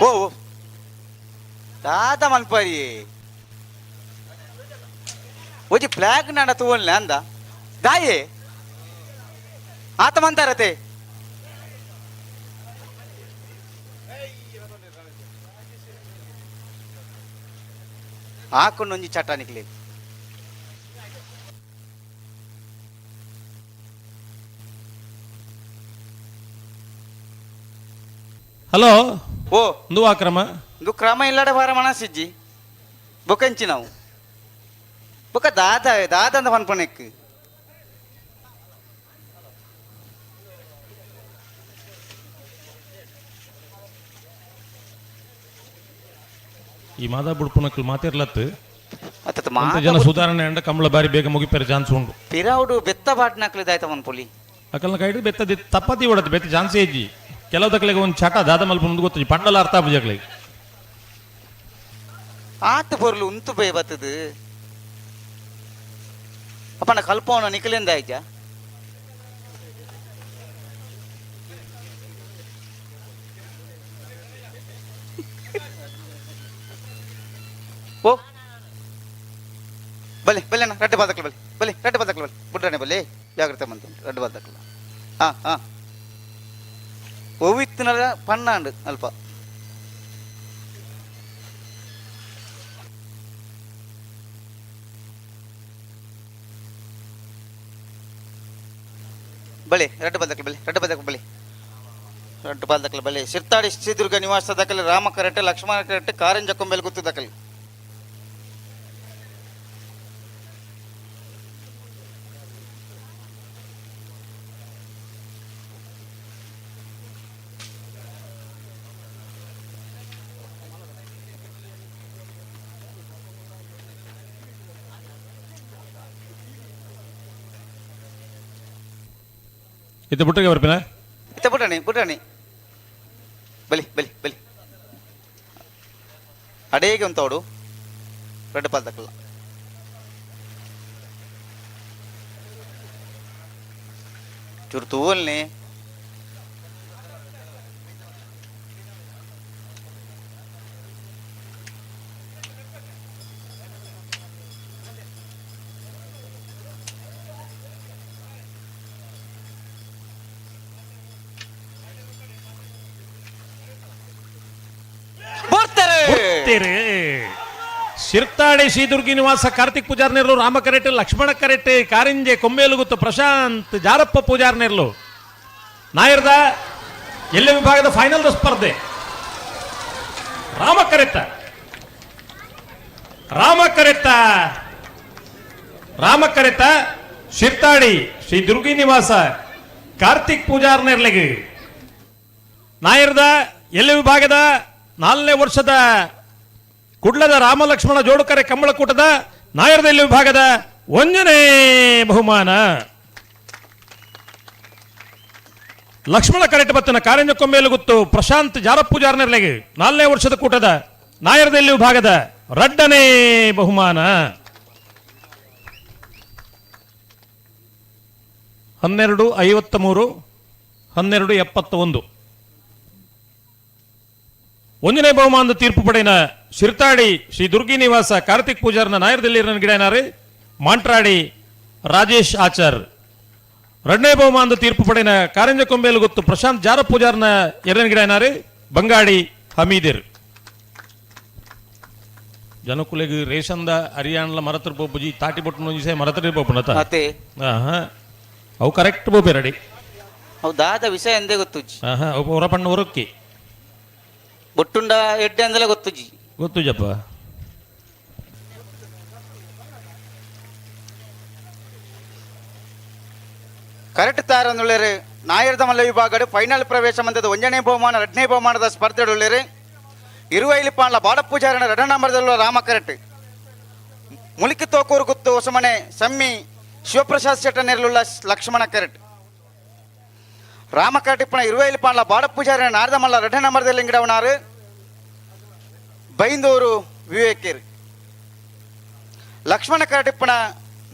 ಓ ಓ. ದಾದ ಮನ್ಪರಿ ಒಂಜಿ ಫ್ಲಾಗ್ ನಾಡ ತೂವಲ್ಲೆ ಅಂದ ದಾಯೆ ಆತ ಮಂತಾರತೆ ಹಾಕೊಂಡು ಒಂಜಿ ಚಟ ನಿಕ್ಲೆ ಹಲೋ ಓ ಒಂದು ಆಕ್ರಮ ಇಂದು ಕ್ರಮ ಇಲ್ಲಡೆ ಬಾರ ಮನಸ್ಸಿಜ್ಜಿ ಬೊಕಂಚಿ ನಾವು ಬೊಕ ದಾದ ದಾದ ಅಂದ ಪನ್ಪಣೆಕ್ ಈ ಮಾದ ಬುಡ್ಪುನಕ್ಲು ಮಾತಿರ್ಲತ್ತು ಅತ್ತ ಅಂತ ಜನ ಸುಧಾರಣೆ ಅಂಡ ಕಂಬಳ ಬಾರಿ ಬೇಗ ಮುಗಿಪೆರ ಚಾನ್ಸ್ ಉಂಡು ಪಿರೌಡು ಬೆತ್ತ ಬಾಟ್ನಕ್ಲು ದಾಯ್ತ ಮನ್ಪುಲಿ ಅಕಲ್ನ ಕೈಡು ಬೆತ್ತ ತಪ್ಪತಿ ಓಡತ್ತೆ ಬೆತ್ತ ಚಾನ್ಸ್ ಏಜಿ ಕೆಲವು ತಕ್ಲೆಗೆ ಒಂದು ಚಟ ದಾದ ಮಲ್ಪ ಗೊತ್ತು ಪಂಡಲ ಅರ್ಥ ಆಪುಜಕ್ಲೆಗೆ ಆತ ಪೊರ್ಲು ಉಂತು ಬೇ ಬತ್ತದು ಅಪ್ಪನ ಕಲ್ಪವನ ನಿಖಲಿಂದ ಆಯ್ತಾ ಓ ಬಲೆ ಬಲೆ ಅಣ್ಣ ರಡ್ಡೆ ಬಾದಕ್ಲ ಬಲೆ ಬಲೆ ರಡ್ಡೆ ಬಾದಕ್ಲ ಬಲೆ ಬುಡ್ರಾಣೆ ಬಲೆ ಜಾಗ್ರತೆ ಬಂತು ರಡ್ಡೆ ಬಾದಕ್ಲ ಹಾಂ ಹಾಂ ಒವಿತ್ತಿನ ಪನ್ನಾಂಡು ಅಲ್ಪ ಬಳೆ ರಡ್ಡು ಬಾದಕ್ಲ ಬಲೆ ರಡ್ಡು ಬಾದಕ್ಲ ಬಲೆ ರಡ್ಡು ಬಾದಕ್ಲ ಬಲೆ ಸಿರ್ತಾಡಿ ಶ್ರೀದುರ್ಗ ನಿವಾಸ ದಾಖಲೆ ರಾಮ ಕರೆಟ್ ಲಕ್ಷ್ಮಣ ಕರೆಟ್ ಕಾರಂಜ ಕೊಂಬೆಲ್ ಗುತ್ತು ದಾಖಲೆ ಇತ್ತ ಬುಟ್ಟಗೆ ಬರ್ಪಿನ ಇತ್ತ ಬುಟ್ಟಾಣಿ ಬುಟ್ಟಾಣಿ ಬಲಿ ಬಲಿ ಬಲಿ ಅಡೇಗೆ ಉಂತವಡು ರೆಡ್ ಪಾಲ್ ತಕ್ಕಲ್ಲ. ಚೂರು ತೂವಲ್ನಿ. ಶಿರ್ತಾಡಿ ಶ್ರೀದುರ್ಗಿ ನಿವಾಸ ಕಾರ್ತಿಕ್ ಪೂಜಾರ್ನೇರ್ಲು, ರಾಮ ಕರೆಟೆ, ಲಕ್ಷ್ಮಣ ಕರೆಟೆ, ಕಾರಿಂಜೆ ಕೊಂಬೇಲುಗುತ್ತು ಪ್ರಶಾಂತ್ ಜಾರಪ್ಪ ಪೂಜಾರ್ನೇರ್ಲು. ನಾಯರ್ದ ಎಲ್ಲ ವಿಭಾಗದ ಫೈನಲ್ ಸ್ಪರ್ಧೆ. ರಾಮ ಕರೆತ, ರಾಮ ಕರೆತ, ರಾಮ ಕರೆತ ಶಿರ್ತಾಡಿ ಶ್ರೀ ದುರ್ಗಿ ನಿವಾಸ ಕಾರ್ತಿಕ್ ಪೂಜಾರ್ನೇರ್ಲಿಗೆ. ನಾಯರ್ದ ಎಲ್ಲ ವಿಭಾಗದ 4ನೇ ವರ್ಷದ ಕುಡ್ಲದ ರಾಮಲಕ್ಷ್ಮಣ ಜೋಡುಕರೆ ಕಂಬಳಕೂಟದ ನಾಯರ್ದೆಲ್ಲಿ ವಿಭಾಗದ 1ನೇ ಬಹುಮಾನ. ಲಕ್ಷ್ಮಣ ಕರೆಟ ಬತ್ತನ ಕಾರಂಜ ಕೊಂಬೇಲುಗುತ್ತು ಪ್ರಶಾಂತ್ ಜಾರಪ್ಪೂಜಾರ್ನೆರ್ಲೆಗೆ 4ನೇ ವರ್ಷದ ಕೂಟದ ನಾಯರ್ದೆಲ್ಲಿ ವಿಭಾಗದ 2ನೇ ಬಹುಮಾನ. 12:53, 12:71. 1ನೇ ಬಹುಮಾನದ ತೀರ್ಪು ಪಡೆಯನ ಶಿರ್ತಾಡಿ ಶ್ರೀ ದುರ್ಗಿ ನಿವಾಸ ಕಾರ್ತಿಕ್ ಪೂಜಾರ್ನ ನಾಯರ್ದಲ್ಲಿ ಗಿಡನಾರೆ ಮಾಂಟ್ರಾಡಿ ರಾಜೇಶ್ ಆಚಾರ್. 2ನೇ ಬಹುಮಾನದ ತೀರ್ಪು ಪಡೆಯನ ಕಾರಂಜ ಕೊಂಬೇಲುಗುತ್ತು ಪ್ರಶಾಂತ್ ಜಾರ ಪೂಜಾರ್ನ ಎರಡನೇ ಗಿಡನಾರೆ ಬಂಗಾಡಿ ಹಮೀದಿರ್. ಜನಕುಲೆಗ್ ರೇಷನ್ದ ಹರಿಯಾಣಲ ಮರತ್ರ ಪೋಪುಜಿ ತಾಟಿ ಬೊಟ್ಟು ಒಂಜಿಸೆ ಮರತ್ರ ಪೋಪುನತ ಅವು ಕರೆಕ್ಟ್ ಬೋಪೆ ರೆಡಿ. ಹೌದಾದ ವಿಷಯ ಎಂದೇ ಗೊತ್ತುಜಿ. ಹೊರಪಣ್ಣ ಹೊರಕ್ಕಿ ಬೊಟ್ಟುಂಡ ಎಡ್ಡೆ ಅಂದಲೇ ಗೊತ್ತುಜಿ. ಗೊತ್ತುಜಪ್ಪ. ಕರೆಕ್ಟ್ ತಾರಂದುಳ್ಳೇರು ನಾಯರ್ದ ಮಲ್ಲ ವಿಭಾಗಡು ಫೈನಲ್ ಪ್ರವೇಶ ಮಂದದ 1ನೇ ಬಹುಮಾನ 2ನೇ ಬಹುಮಾನದ ಸ್ಪರ್ಧೆಡುಳ್ಳೇರು. ಇರುವೈಲಿ ಪಾಂಡ್ಲ ಬಾಡಪೂಜಾರನ 2 ನಂಬರ್ದಲ್ಲ ರಾಮ ಕರೆಕ್ಟ್. ಮುಲಿಕಿ ತೋಕೂರು ಗುತ್ತು ಹೊಸಮನೆ ಸಮ್ಮಿ ಶಿವಪ್ರಸಾದ್ ಶೆಟ್ಟನೇರ್ಲುಳ್ಳ ಲಕ್ಷ್ಮಣ ಕರೆಕ್ಟ್. ರಾಮ ಕರೆಕ್ಟ್ ಇರುವೈಲಿ ಪಾಂಡ್ಲ ಬಾಡಪೂಜಾರನ ನಾರದ ಮಲ್ಲ 2 ನಂಬರ್ದಲ್ಲಿ ಇಂಗಿಡವನಾರು ಬೈಂದೂರು ವಿವೇಕೇರ್. ಲಕ್ಷ್ಮಣ ಕರಟಿಪ್ಪಣ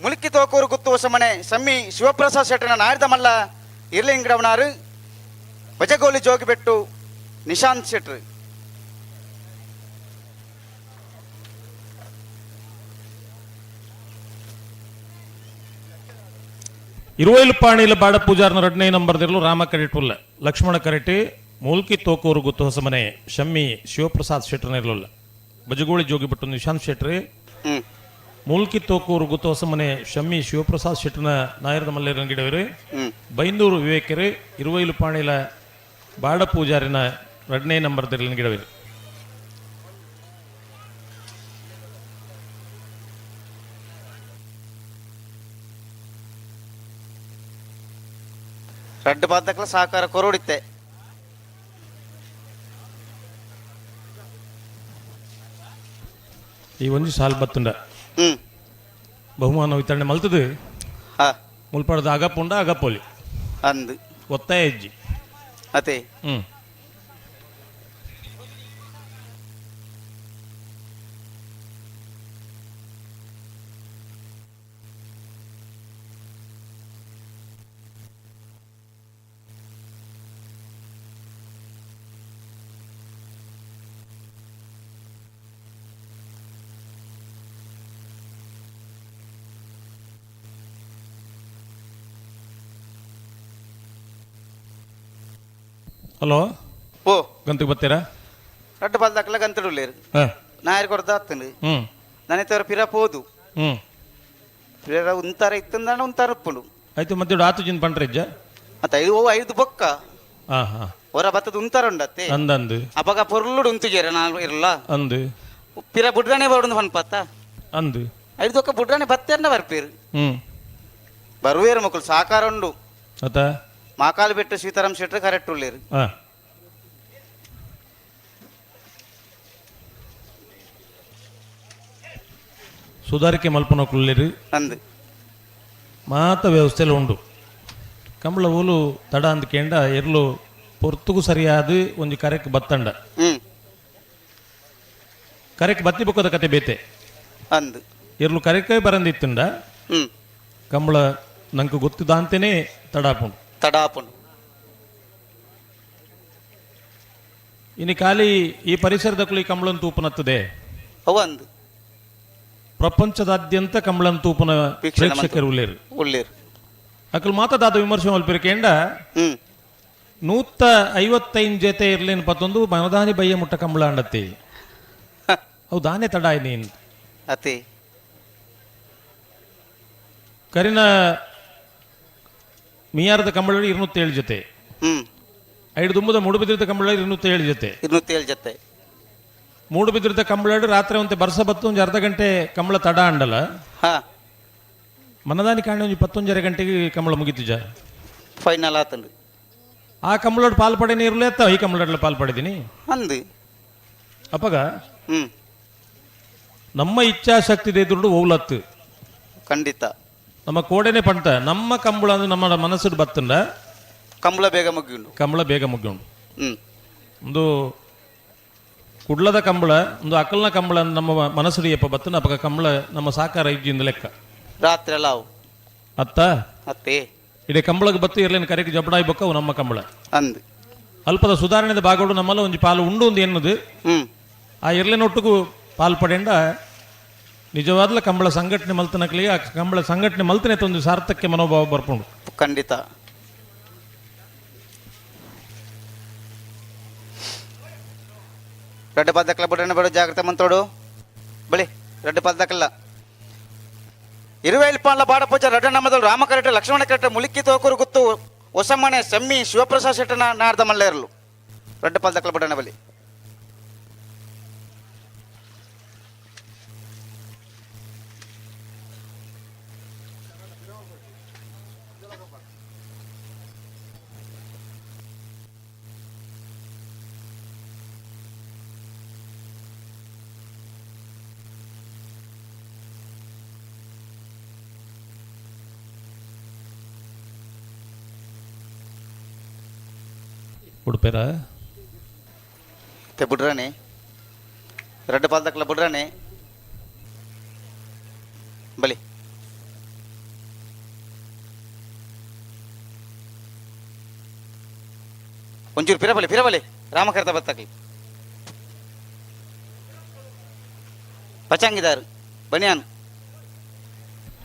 ಮುಲಿಕಿ ತೋಕೂರು ಗುತ್ತು ಹೊಸಮನೆ ಸಮ್ಮಿ ಶಿವಪ್ರಸಾದ್ ಶೆಟ್ಟನ ನಾರದ ಮಲ್ಲ ಇರ್ಲಿಂಗಿಡವನಾರು ಬಜಗೋಲಿ ಜೋಗಿಬೆಟ್ಟು ನಿಶಾಂತ್ ಶೆಟ್ರು. ಇರುವೈಲು ಬಾಡ ಪೂಜಾರ್ನ 2ನೇ ನಂಬರ್ದಿರಲು ರಾಮ ಕರೆಟುಲ್ಲ ಲಕ್ಷ್ಮಣ ಕರೆಟಿ ಮೂಲ್ಕಿ ತೋಕೂರು ಗುತ್ತು ಹೊಸಮನೆ ಶಮ್ಮಿ ಶಿವಪ್ರಸಾದ್ ಶೆಟ್ಟರ್ನಿರಲಿಲ್ಲ ಬಜಗೋಳಿ ಜೋಗಿಬಿಟ್ಟು ನಿಶಾಂತ್ ಶೆಟ್ರಿ. ಮೂಲ್ಕಿ ತೋಕೂರು ಗುತ್ತು ಹೊಸಮನೆ ಶಮ್ಮಿ ಶಿವಪ್ರಸಾದ್ ಶೆಟ್ಟರ್ನ ನಾಯರದ ಮಲ್ಲೇರನ ಗಿಡವರು ಬೈಂದೂರು ವಿವೇಕರು ಇರುವೈಲು ಪಾಣಿಲ ಬಾಡ ಪೂಜಾರಿನ 2ನೇ ನಂಬರ್ದಿರಲಿನ ಗಿಡವರು. ರಡ್ಡು ಬಾದಕ್ಲ ಸಹಕಾರ ಕೊರೋಡಿತ್ತೆ. ಈ ಒಂಜಿ ಸಾಲ್ ಬತ್ತುಂಡ ಬಹುಮಾನ ವಿತರಣೆ ಮಲ್ತದು ಮುಲ್ಪಾಡದ ಅಗಪುಂಡ ಅಗಪೋಲಿ ಅಂದು ಒತ್ತಾಯ ಹೆಜ್ಜಿ ಅದೇ. ಹಲೋ, ಓ ಗಂತಿಗೆ ಬರ್ತೀರಾ? ರಡ್ಡು ಬಾಲ್ದಕ್ಲ ಗಂತಡುಳ್ಳೇರು ನಾಯರ್ ಕೊಡ್ದ ಆತನು ನನಗೆ ತವರ ಪಿರ ಪೋದು ಪಿರ ಉಂತಾರ ಇತ್ತಂದಾಣ ಉಂತಾರ ಉಪ್ಪುಂಡು ಆಯ್ತು. ಮತ್ತೆ ಆತು ಜಿನ್ ಪಂಡ್ರಿಜ್ಜ ಮತ್ತೆ 5 5 ಬೊಕ್ಕ ಹೊರ ಬತ್ತದ ಉಂತಾರ ಉಂಡತ್ತೆ ಅಂದಂದು ಅಪಗ ಪೊರ್ಲುಡು ಉಂತುಜೇರ ನಾನು ಇರಲ್ಲ ಅಂದು ಪಿರ ಬುಡ್ರಾಣೆ ಬರುಂದು ಪನ್ಪತ್ತ ಅಂದು 5 ದೊಕ್ಕ ಬುಡ್ರಾಣೆ ಬತ್ತೇರ್ನ ಬರ್ಪೇರು ಬರುವೇರು ಮಕ್ಕಳು ಸಾಕಾರ ಉಂಡು ಅತ ಮಾಕಾಲು ಬೆಟ್ಟು ಸೀತಾರಾಮ್ ಶೆಟ್ರು ಕರೆಕ್ಟ್ ಉಳ್ಳೇರು. ಸುಧಾರಿಕೆ ಮಲ್ಪನಕುಳ್ಳೇರು ಅಂದು ಮಾತ ವ್ಯವಸ್ಥೆಲ್ಲ ಉಂಡು. ಕಂಬಳ ಓಲು ತಡ ಅಂದ್ಕೇಂಡ ಎರ್ಲು ಪೊರ್ತುಗು ಸರಿಯಾದ ಒಂಜಿ ಕರೆಕ್ ಬತ್ತಂಡ ಕರೆಕ್ ಬತ್ತಿ ಬೊಕ್ಕದ ಕತೆ ಬೇತೆ ಅಂದು ಎರ್ಲು ಕರೆಕೆ ಬರಂದಿತ್ತುಂಡ ಕಂಬಳ ನಂಗೆ ಗೊತ್ತಿದ್ದ ಅಂತೆಯೇ ತಡ ಆಪುಂಡು. ತಡಾಪುಂಡು. ಇನಿ ಖಾಲಿ ಈ ಪರಿಸರದ ಕುಲಿ ಕಂಬಳನ್ ತೂಪನತ್ತದೆ. ಅವಂದು ಪ್ರಪಂಚದಾದ್ಯಂತ ಕಂಬಳನ್ ತೂಪನ ಪ್ರೇಕ್ಷಕರು ಉಲ್ಲೇರು. ಉಲ್ಲೇರು. ಅಕಲ್ ಮಾತದಾದ ವಿಮರ್ಶೆ ಮಲ್ಪಿರಕೇಂಡ 155 ಜೊತೆ ಇರ್ಲೇನು ಪತ್ತೊಂದು ಮನದಾನಿ ಬಯ್ಯ ಮುಟ್ಟ ಕಂಬಳ ಅಂಡತ್ತಿ. ಅವು ದಾನೆ ತಡಾಯ್ ನೀನ್. ಅತಿ. ಕರಿನ ಮಿಯಾರದ ಕಂಬಳ 207 ಜೊತೆ. ಐದು ದುಂಬದ ಮೂಡುಬಿದ್ರಿದ ಕಂಬಳ 207 ಜೊತೆ. 207 ಜೊತೆ. ಮೂಡುಬಿದ್ರಿದ ಕಂಬಳ ರಾತ್ರಿ ಒಂತೆ ಬರ್ಸ ಬತ್ತು ಒಂದು ಅರ್ಧ ಗಂಟೆ ಕಂಬಳ ತಡ ಅಂಡಲ. ಮನದಾನಿ ಕಾಣೆ ಒಂದು 11.5 ಗಂಟೆಗೆ ಕಂಬಳ ಮುಗಿತು ಜ. ಫೈನಲ್ ಆತಂದು. ಆ ಕಂಬಳೋಡ್ ಪಾಲ್ ಪಡೆ ನೀರ್ಲೇ ಅತ್ತ ಈ ಕಂಬಳೋಡ್ಲ ಪಾಲ್ ಪಡೆದೀನಿ. ಅಂದು. ಅಪ್ಪಗ ನಮ್ಮ ಇಚ್ಛಾಶಕ್ತಿ ದುಡ್ಡು ಓಲತ್ತು. ಖಂಡಿತ. ನಮ್ಮ ಕೋಡೆನೆ ಪಂಟ ನಮ್ಮ ಕಂಬಳ ಅಂದ್ರೆ ನಮ್ಮ ಮನಸ್ಸು ಬತ್ತಂಡ ಕಂಬಳ ಬೇಗ ಮುಗಿಯುಂಡು. ಕಂಬಳ ಬೇಗ ಮುಗಿಯುಂಡು. ಒಂದು ಕುಡ್ಲದ ಕಂಬಳ ಒಂದು ಅಕಲ್ನ ಕಂಬಳ ನಮ್ಮ ಮನಸ್ಸು ಎಪ್ಪ ಬತ್ತನ ಅಪ್ಪಗ ಕಂಬಳ ನಮ್ಮ ಸಾಕಾರ ಇಜ್ಜಿಂದ ಲೆಕ್ಕ. ರಾತ್ರಿ ಅಲ್ಲ ಅವು. ಅತ್ತ ಅತ್ತೆ ಇಡೀ ಕಂಬಳಕ್ಕೆ ಬತ್ತು ಇರ್ಲೇನು ಕರೆಗೆ ಜಬಡಾಯಿ ಬೊಕ್ಕ ಅವು ನಮ್ಮ ಕಂಬಳ. ಅಂದು. ಅಲ್ಪದ ಸುಧಾರಣೆದ ಭಾಗಗಳು ನಮ್ಮಲ್ಲ ಒಂಜಿ ಪಾಲು ಉಂಡು ಒಂದು ಎನ್ನುದು. ಆ ಇರ್ಲೇನೊಟ್ಟಿಗೂ ಪಾಲು ಪಡೆಂಡ ನಿಜವಾದ್ಲ ಕಂಬಳ ಸಂಘಟನೆ ಮಲ್ತನಕ್ಲಿ ಆ ಕಂಬಳ ಸಂಘಟನೆ ಮಲ್ತನೆ ಒಂದು ಸಾರ್ಥಕ್ಯ ಮನೋಭಾವ ಬರ್ಪುಂಡು. ಖಂಡಿತ. ರಡ್ಡು ಪಾದಕ್ಕಲ್ಲ ಬುಡಣ್ಣ ಬೇಡ ಜಾಗ್ರತೆ ಮಂತೋಡು ಬಳಿ ರಡ್ಡು ಪಾದಕ್ಕಲ್ಲ ಇರುವೇಲ್ ಪಾಂಡ್ಲ ಬಾಡಪೂಜ ರಡ್ಡ ನಮ್ಮದಳು ರಾಮ ಕರೆಟ ಲಕ್ಷ್ಮಣ ಕರೆಟ ಮುಲಿಕ್ಕಿ ತೋಕರು ಗುತ್ತು ಹೊಸಮನೆ ಸಮ್ಮಿ ಶಿವಪ್ರಸಾದ್ ಶೆಟ್ಟನ ನಾರ್ದ ಮಲ್ಲೇರಲು ರಡ್ಡು ಪಾದಕ್ಕಲ್ಲ ಬುಡಣ್ಣ ಬಲಿ. ಉಡುಪೇರ ತೆ ಬುಡ್ರಾಣಿ ರಡ್ಡು ಪಾಲ್ದಕ್ಕಲ ಬುಡ್ರಾಣಿ ಬಲಿ. ಒಂಚೂರು ಪಿರಬಲಿ ಪಿರಬಲಿ ರಾಮಕರ್ತ ಬತ್ತಕ್ಲಿ ಪಚಂಗಿದಾರು ಬನಿಯಾನ್.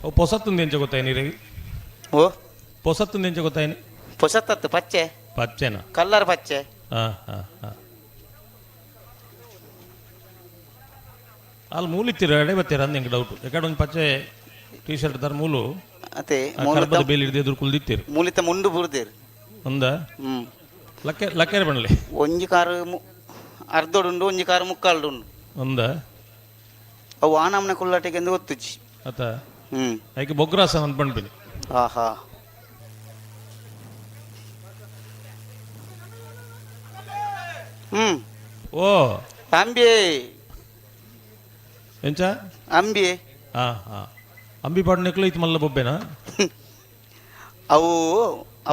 ಓ ಪೊಸತ್ತುಂದು ಎಂಚ ಗೊತ್ತಾಯ್ನಿ ರವಿ? ಓ ಪೊಸತ್ತುಂದು ಎಂಚ ಗೊತ್ತಾಯ್ನಿ? ಪೊಸತ್ತತ್ತು ಪಚ್ಚೆ. ಪಚ್ಚೆನಾ? ಕಲ್ಲರ್ ಪಚ್ಚೆ. ಹಾ ಹಾ ಹಾ. ಅಲ್ಲಿ ಮೂಲಿತ್ತೀರ ಎಡೆ ಬತ್ತೀರ ಅಂದ್ ಎಂಕ್ ಡೌಟ್. ಯಾಕಡೆ ಒಂದು ಪಚ್ಚೆ ಟೀ ಶರ್ಟ್ ದಾರ ಮೂಲು. ಅತೆ, ಆ ಮೂಲಿತ ಕರ್ಬದ ಬೇಲಿ ಹಿಡ್ದು ಎದುರು ಕುಲ್ದಿತ್ತೀರು. ಮೂಲಿತ ಮುಂಡು ಬುರ್ದೇರು. ಒಂದ? ಲಕ್ಕೆ ಲಕ್ಕೆರೆ ಬಣ್ಣಲಿ. ಒಂಜಿ ಕಾರು ಅರ್ಧೊಡುಂಡು ಒಂಜಿ ಕಾರು ಮುಕ್ಕಾಲ್ಡುಂಡು. ಒಂದ? ಅವು ಆನಮನೆ ಕುಲ್ಲಾಟಿಗೆ ಎಂದು ಗೊತ್ತುಜ್ಜಿ. ಅತ? ಐಕೆ ಬೊಗ್ರಾಸ ಅಂತ ಬಂಡ್ಬಿನಿ. ಆಹಾ. ಓ. ಅಂಬಿ. ಎಂಚ? ಅಂಬಿ. ಹಾ ಹಾ. ಅಂಬಿ ಪಾಡ್ನೆಕ್ಲು ಇತ್ತು ಮಲ್ಲ ಬೊಬ್ಬೆನಾ? ಅವು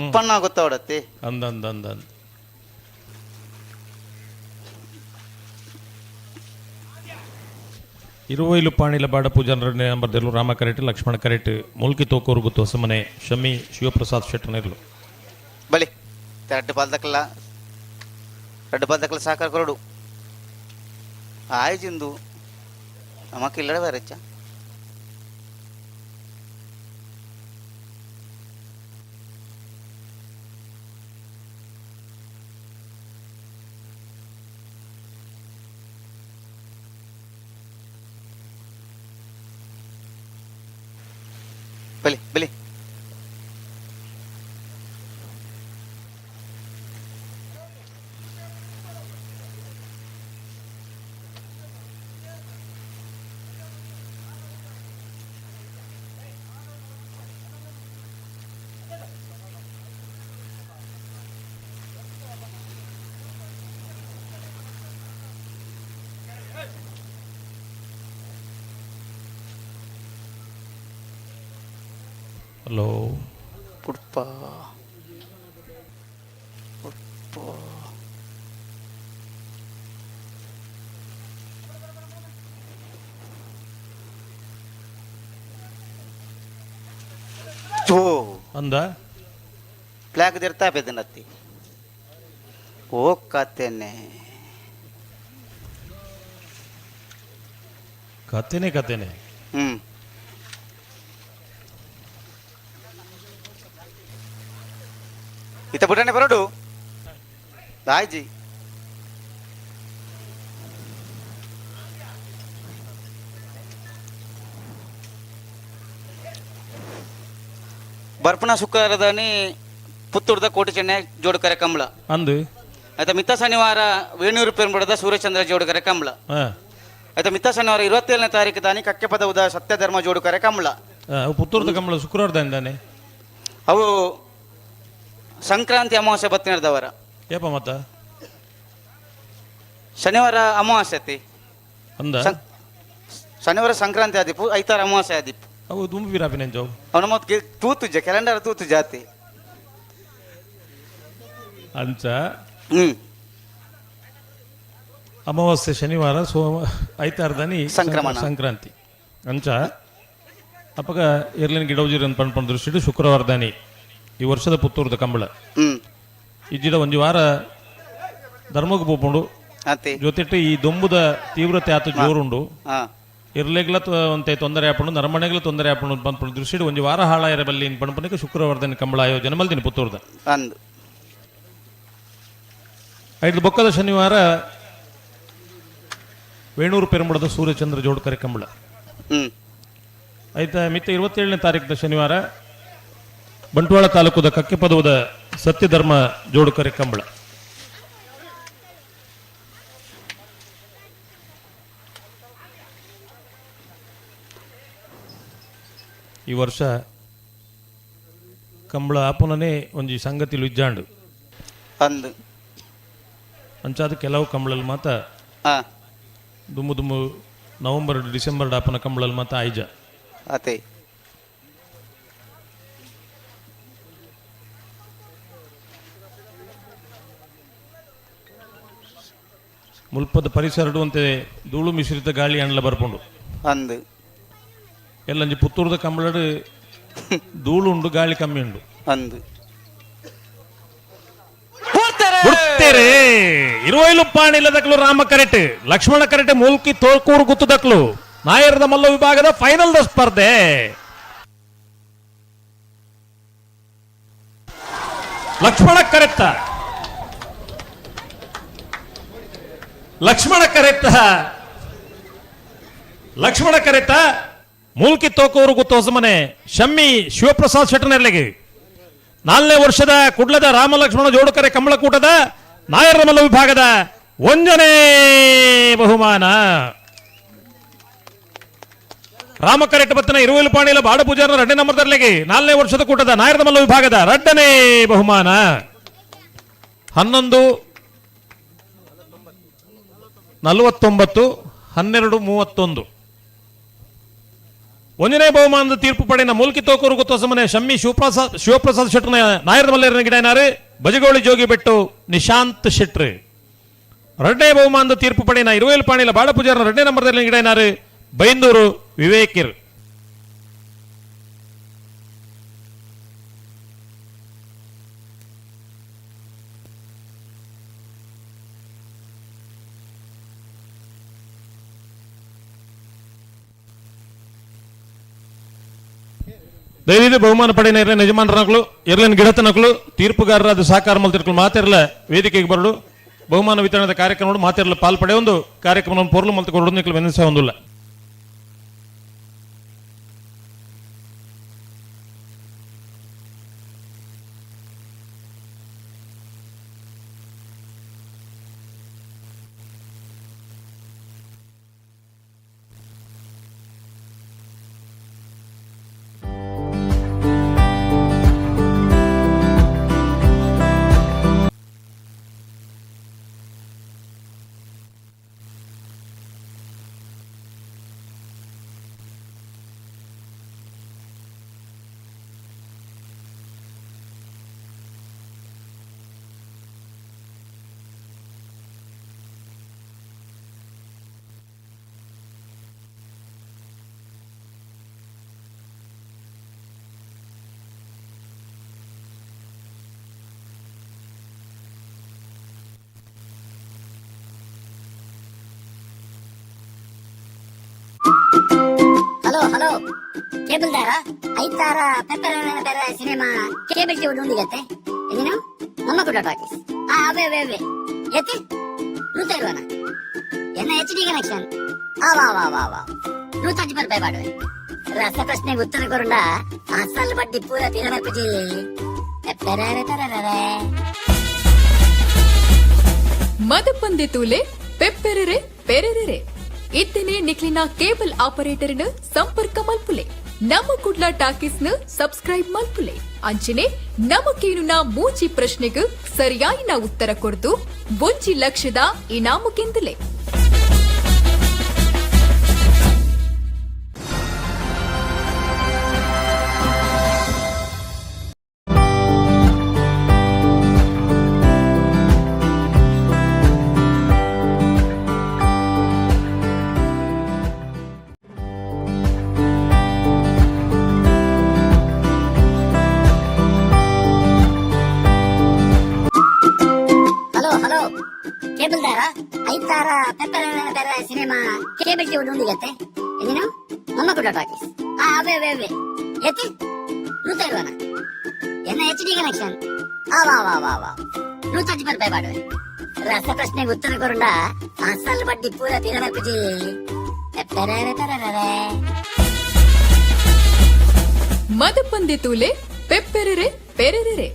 ಅಪ್ಪಣ್ಣ ಗೊತ್ತಾವಡತ್ತೆ. ಅಂದ ಅಂದ ಅಂದ ಅಂದ. ಇರುವೈಲು ಪಾಣಿಲ ಬಾಡ ಪೂಜಾನ್ ನಂಬರ್ ದೆಲ್ಲು ರಾಮ ಕರೆಟ್ ಲಕ್ಷ್ಮಣ ಕರೆಟ್ ಮುಲ್ಕಿ ತೋಕೂರು ಗುತ್ತು ಹೊಸಮನೆ ಶಮಿ ಶಿವಪ್ರಸಾದ್ ಶೆಟ್ಟನೆರ್ಲು. ಬಲಿ ರಡ್ಡು ಪಾಲ್ದಕ್ಕಲ್ಲ ರಡ್ಡು ಪಾಲ್ದಕ್ಕಲ್ಲ ಸಾಕಾರ ಕೊರಡು ಆಯ್ಜಿಂದು ನಮಕ್ ಇಲ್ಲಡ ಬೇರೆಚ್ಚ. ಬಲಿ ಬಲಿ. ಹಲೋ. ಪುಡ್ಪ ಪುಡ್ಪ. ಅಂದ? ಫ್ಲಾಗ್ ದಿರ್ತಾ ಪೆದನತ್ತಿ ಓ ಕತೆನೆ. ಕತೆನೆ ಕತೆನೆ. ಇತ್ತ ಬುಡನೆ ಬರೋಡು ದಾಯ್ಜಿ. ಬರ್ಪಣ ಶುಕ್ರವಾರದಾನಿ ಪುತ್ತೂರ್ದ ಕೋಟೆ ಚೆನ್ನೈ ಜೋಡುಕರೆ ಕಂಬಳ. ಅಂದು. ಆಯ್ತಾ, ಮಿತ್ತ ಶನಿವಾರ ವೇಣೂರು ಪೆರುಂಬುಡದ ಸೂರ್ಯಚಂದ್ರ ಜೋಡುಕರೆ ಕಂಬಳ. ಆಯ್ತಾ, ಮಿತ್ತ ಶನಿವಾರ 27ನೇ ತಾರೀಕು ದಾನಿ ಕಕ್ಕೆಪದ ಉದ ಸತ್ಯಧರ್ಮ ಜೋಡುಕರೆ ಕಂಬಳ. ಅವು ಪುತ್ತೂರ್ದ ಕಂಬಳ ಶುಕ್ರವಾರದಾನೆ. ಅವು ಸಂಕ್ರಾಂತಿ ಅಮಾವಾಸ್ಯೆ ಬತ್ತಿನದವರ. ಏಪ ಮತ್ತ? ಶನಿವಾರ ಅಮಾವಾಸ್ಯೆ ಅತಿ. ಅಂದ? ಶನಿವಾರ ಸಂಕ್ರಾಂತಿ ಆದಿಪ್ಪು, ಐತಾರ ಅಮಾವಾಸ್ಯೆ ಆದಿಪ್ಪು. ಅವು ದುಂಬು ವಿರಾಪಿನೆಂಜವು. ಅವನ ಮತ್ತೆ ತೂತುಜ ಕ್ಯಾಲೆಂಡರ್ ತೂತು ಜಾತಿ. ಅಂಚ ಅಮಾವಾಸ್ಯೆ ಶನಿವಾರ, ಸೋಮ ಐತಾರದಾನಿ ಸಂಕ್ರಮಣ. ಸಂಕ್ರಾಂತಿ ಅಂಚ ಅಪ್ಪಗ ಎರ್ಲಿನ ಗಿಡೌಜಿರ ಪಣ್ಪಣ ದೃಷ್ಟಿಡು ಶುಕ್ರವಾರದಾನಿ ಈ ವರ್ಷದ ಪುತ್ತೂರ್ದ ಕಂಬಳ. ಇಜ್ಜಿಡ ಒಂಜಿ ವಾರ ಧರ್ಮಕ್ಕೆ ಪೋಪುಂಡು. ಜೊತೆಟ್ಟು ಈ ದೊಂಬುದ ತೀವ್ರತೆ ಆತ ಜೋರುಂಡು. ಇರ್ಲೆಗ್ಲ ಒಂತೆ ತೊಂದರೆ ಆಪುಂಡು, ನರಮನೆಗ್ಲ ತೊಂದರೆ ಆಪುಂಡು ಪನ್ಪುನ ದೃಷ್ಟಿಡು ಒಂಜಿ ವಾರ ಹಾಳಾಯರ ಬಲ್ಲಿ ಪಣ್ಪುನಕ್ಕೆ ಶುಕ್ರವಾರದಾನಿ ಕಂಬಳ ಆಯೋಜನೆ ಮಲ್ದಿನಿ ಪುತ್ತೂರ್ದ. ಅಂದು. ಐದು ಬೊಕ್ಕದ ಶನಿವಾರ ವೇಣೂರು ಪೆರುಂಬುಡದ ಸೂರ್ಯಚಂದ್ರ ಜೋಡ್ಕರೆ ಕಂಬಳ. ಆಯ್ತಾ, ಮಿತ್ತ 27ನೇ ತಾರೀಕು ಶನಿವಾರ ಬಂಟ್ವಾಳ ತಾಲೂಕುದ ಕಕ್ಕೆಪದವದ ಸತ್ಯಧರ್ಮ ಜೋಡುಕರೆ ಕಂಬಳ. ಈ ವರ್ಷ ಕಂಬಳ ಆಪುನನೇ ಒಂಜಿ ಸಂಗತಿಲು ಇಜ್ಜಾಂಡು. ಅಂದು. ಅಂಚಾದ ಕೆಲವು ಕಂಬಳಲ್ಲಿ ಮಾತ ದುಮ್ಮು ದುಮ್ಮು ನವೆಂಬರ್ ಡಿಸೆಂಬರ್ ಆಪನ ಕಂಬಳಲ್ಲಿ ಮಾತ ಆಯ್ಜ. ಅತೆ. ಮುಲ್ಪದ ಪರಿಸರಡು ಅಂತೆ ಧೂಳು ಮಿಶ್ರಿತ ಗಾಳಿ ಅಣ್ಲ ಬರ್ಪುಂಡು. ಅಂದು. ಎಲ್ಲಂಜಿ ಪುತ್ತೂರ್ದ ಕಂಬಳಡು ಧೂಳು ಉಂಡು, ಗಾಳಿ ಕಮ್ಮಿ ಉಂಡು. ಅಂದು. ಬುಡ್ತೇರೆ ಇರುವೈಲು ಪಾಣಿಲ್ಲದಕ್ಲು ರಾಮ ಕರೆಟ್ ಲಕ್ಷ್ಮಣ ಕರೆಟೆ ಮೂಲ್ಕಿ ತೋಳ್ಕೂರು ಗುತ್ತದಕ್ಲು ನಾಯರದ ಮಲ್ಲ ವಿಭಾಗದ ಫೈನಲ್ the ಸ್ಪರ್ಧೆ. ಲಕ್ಷ್ಮಣ ಕರೆತ್ತ, ಲಕ್ಷ್ಮಣ ಕರೆತ್ತ, ಲಕ್ಷ್ಮಣ ಕರೆತ್ತ ಮೂಲ್ಕಿ ತೋಕೂರು ಗುತ್ತು ಹೊಸಮನೆ ಶಮ್ಮಿ ಶಿವಪ್ರಸಾದ್ ಶೆಟ್ಟನೆರ್ಲೆಗೆ 4ನೇ ವರ್ಷದ ಕುಡ್ಲದ ರಾಮಲಕ್ಷ್ಮಣ ಜೋಡುಕರೆ ಕಂಬಳಕೂಟದ ನಾಯರ ಮಲ್ಲ ವಿಭಾಗದ 1ನೇ ಬಹುಮಾನ. ರಾಮಕರೆಟ್ಟ ಬತ್ತನ ಇರುವೈಲು ಪಾಣಿಲ ಬಾಡ ಪೂಜಾರನ 2ನೇ ನಂಬರ್ ದರ್ಲೆಗೆ 4ನೇ ವರ್ಷದ ಕೂಟದ ನಾಯರದ ಮಲ್ಲ ವಿಭಾಗದ 2ನೇ ಬಹುಮಾನ. 11 49 12 31 1ನೇ ಬಹುಮಾನದ ತೀರ್ಪು ಪಡೆದ ಮೂಲ್ಕಿ ತೋಕೂರು ಗುತ್ತೋಸಮನೆ ಶಮ್ಮಿ ಶಿವಪ್ರಸಾದ್ ಶೆಟ್ಟರ್ನ ನಾಯರದ ಮಲ್ಲೇರನ ಗಿಡನಾರು ಬಜಗೋಳಿ ಜೋಗಿ ಬೆಟ್ಟು ನಿಶಾಂತ್ ಶೆಟ್ರು. 2ನೇ ಬಹುಮಾನದ ತೀರ್ಪು ಪಡೆದ ಇರುವೇಲು ಪಾಣಿಲ ಬಾಡ ಪೂಜಾರನ 2ನೇ ನಂಬರ್ದಲ್ಲಿ ಗಿಡನಾರು ಬೈಂದೂರು ವಿವೇಕಿರ್. ದಯವಿಟ್ಟು ಬಹುಮಾನ ಪಡೆಯ ಇರ್ಲಿನ ಯಜಮಾನರನಕ್ಲು ಇರ್ಲಿನ ಗಿಡತನಕ್ಲು ತೀರ್ಪುಗಾರರಾದ ಸಹಕಾರ ಮಲ್ತಿರ್ಕಲು ಮಾತಿರಲ ವೇದಿಕೆಗೆ ಬರಡು. ಬಹುಮಾನ ವಿತರಣದ ಕಾರ್ಯಕ್ರಮ ಮಾತಿರಲು ಪಾಲ್ಪಡೆ ಒಂದು ಕಾರ್ಯಕ್ರಮವನ್ನು ಪೊರ್ಲು ಮಲ್ತು ಕೊರಡು ನಿಕ್ಲು ವೆನ್ನಿಸ ಹೊಂದಿಲ್ಲ. Hello hello cable ದಾರ ಐತಾರ ಪೆಪ್ಪರ್ ಬೇರೆ ಸಿನಿಮಾ ಕೇಬಲ್ ಟಿವಿ ಉಂಡಿಗತ್ತೆ ನೀನು ನಮ್ಮ ಕೂಡ ಟಾಕೀಸ್. ಆ ಅವೇ ಅವೇ ಅವೇ ಎತ್ತಿ ನೂತ ಇರುವನ ಎನ್ನ ಎಚ್ ಡಿ ಕನೆಕ್ಷನ್. ಆ ವಾ ವಾ ವಾ ವಾ ನೂತಾಜಿ ರೂಪಾಯಿ ಬಾಡುವೆ. ರಸ ಪ್ರಶ್ನೆಗೆ ಉತ್ತರ ಕೊರುಂಡ ಅಸಲ್ ಬಡ್ಡಿ ಪೂರ ತೀರಬರ್ಪುಜಿ. ಮದಪಂದೆ ತೂಲೆ ಪೆಪ್ಪೆರೆರೆ ಪೆರೆರೆರೆ ಇತ್ತನೆ ನಿಕ್ಲಿನ ಕೇಬಲ್ ಆಪರೇಟರ್ನ ಸಂಪರ್ಕ ಮಲ್ಪುಲೆ. ನಮ್ಮ ಕುಡ್ಲ ಟಾಕೀಸ್ನ ಸಬ್ಸ್ಕ್ರೈಬ್ ಮಲ್ಪುಲೆ. ಅಂಚನೆ ನಮಕೇನುನ ಮೂಜಿ ಪ್ರಶ್ನೆಗೆ ಸರಿಯಾಯಿನ ಉತ್ತರ ಕೊರ್ದು 1 ಲಕ್ಷದ ಇನಾಮು ಗೆಂದಲೆ. ಹಲೋ ಹಲೋ ಕೇಬಲ್ ದಾರ ಐತಾರ ಪೆಪ್ಪರ್ ಬೇರೆ ಸಿನಿಮಾ ಕೇಬಲ್ ಟಿವಿ ಉಂಡಿಗತ್ತೆ ನೀನು ನಮ್ಮ ಕೂಡ ಟಾಕೀಸ್. ಆ ಅವೇ ಅವೇ ಅವೇ ಎತ್ತಿ ನೂತ ಇರುವನ ಎನ್ನ ಎಚ್ ಡಿ ಕನೆಕ್ಷನ್. ಆ ವಾ ವಾ ವಾ ವಾ ನೂತಾಜಿ ರೂಪಾಯಿ ಬಾಡುವೆ. ರಸ ಪ್ರಶ್ನೆಗೆ ಉತ್ತರ ಕೊರುಂಡ ಅಸಲ್ ಬಡ್ಡಿ ಪೂರ ತೀರಬರ್ಪುಜಿ. ಮದಪಂದೆ ತೂಲೆ ಪೆಪ್ಪೆರೆರೆ ಪೆರೆರೆರೆ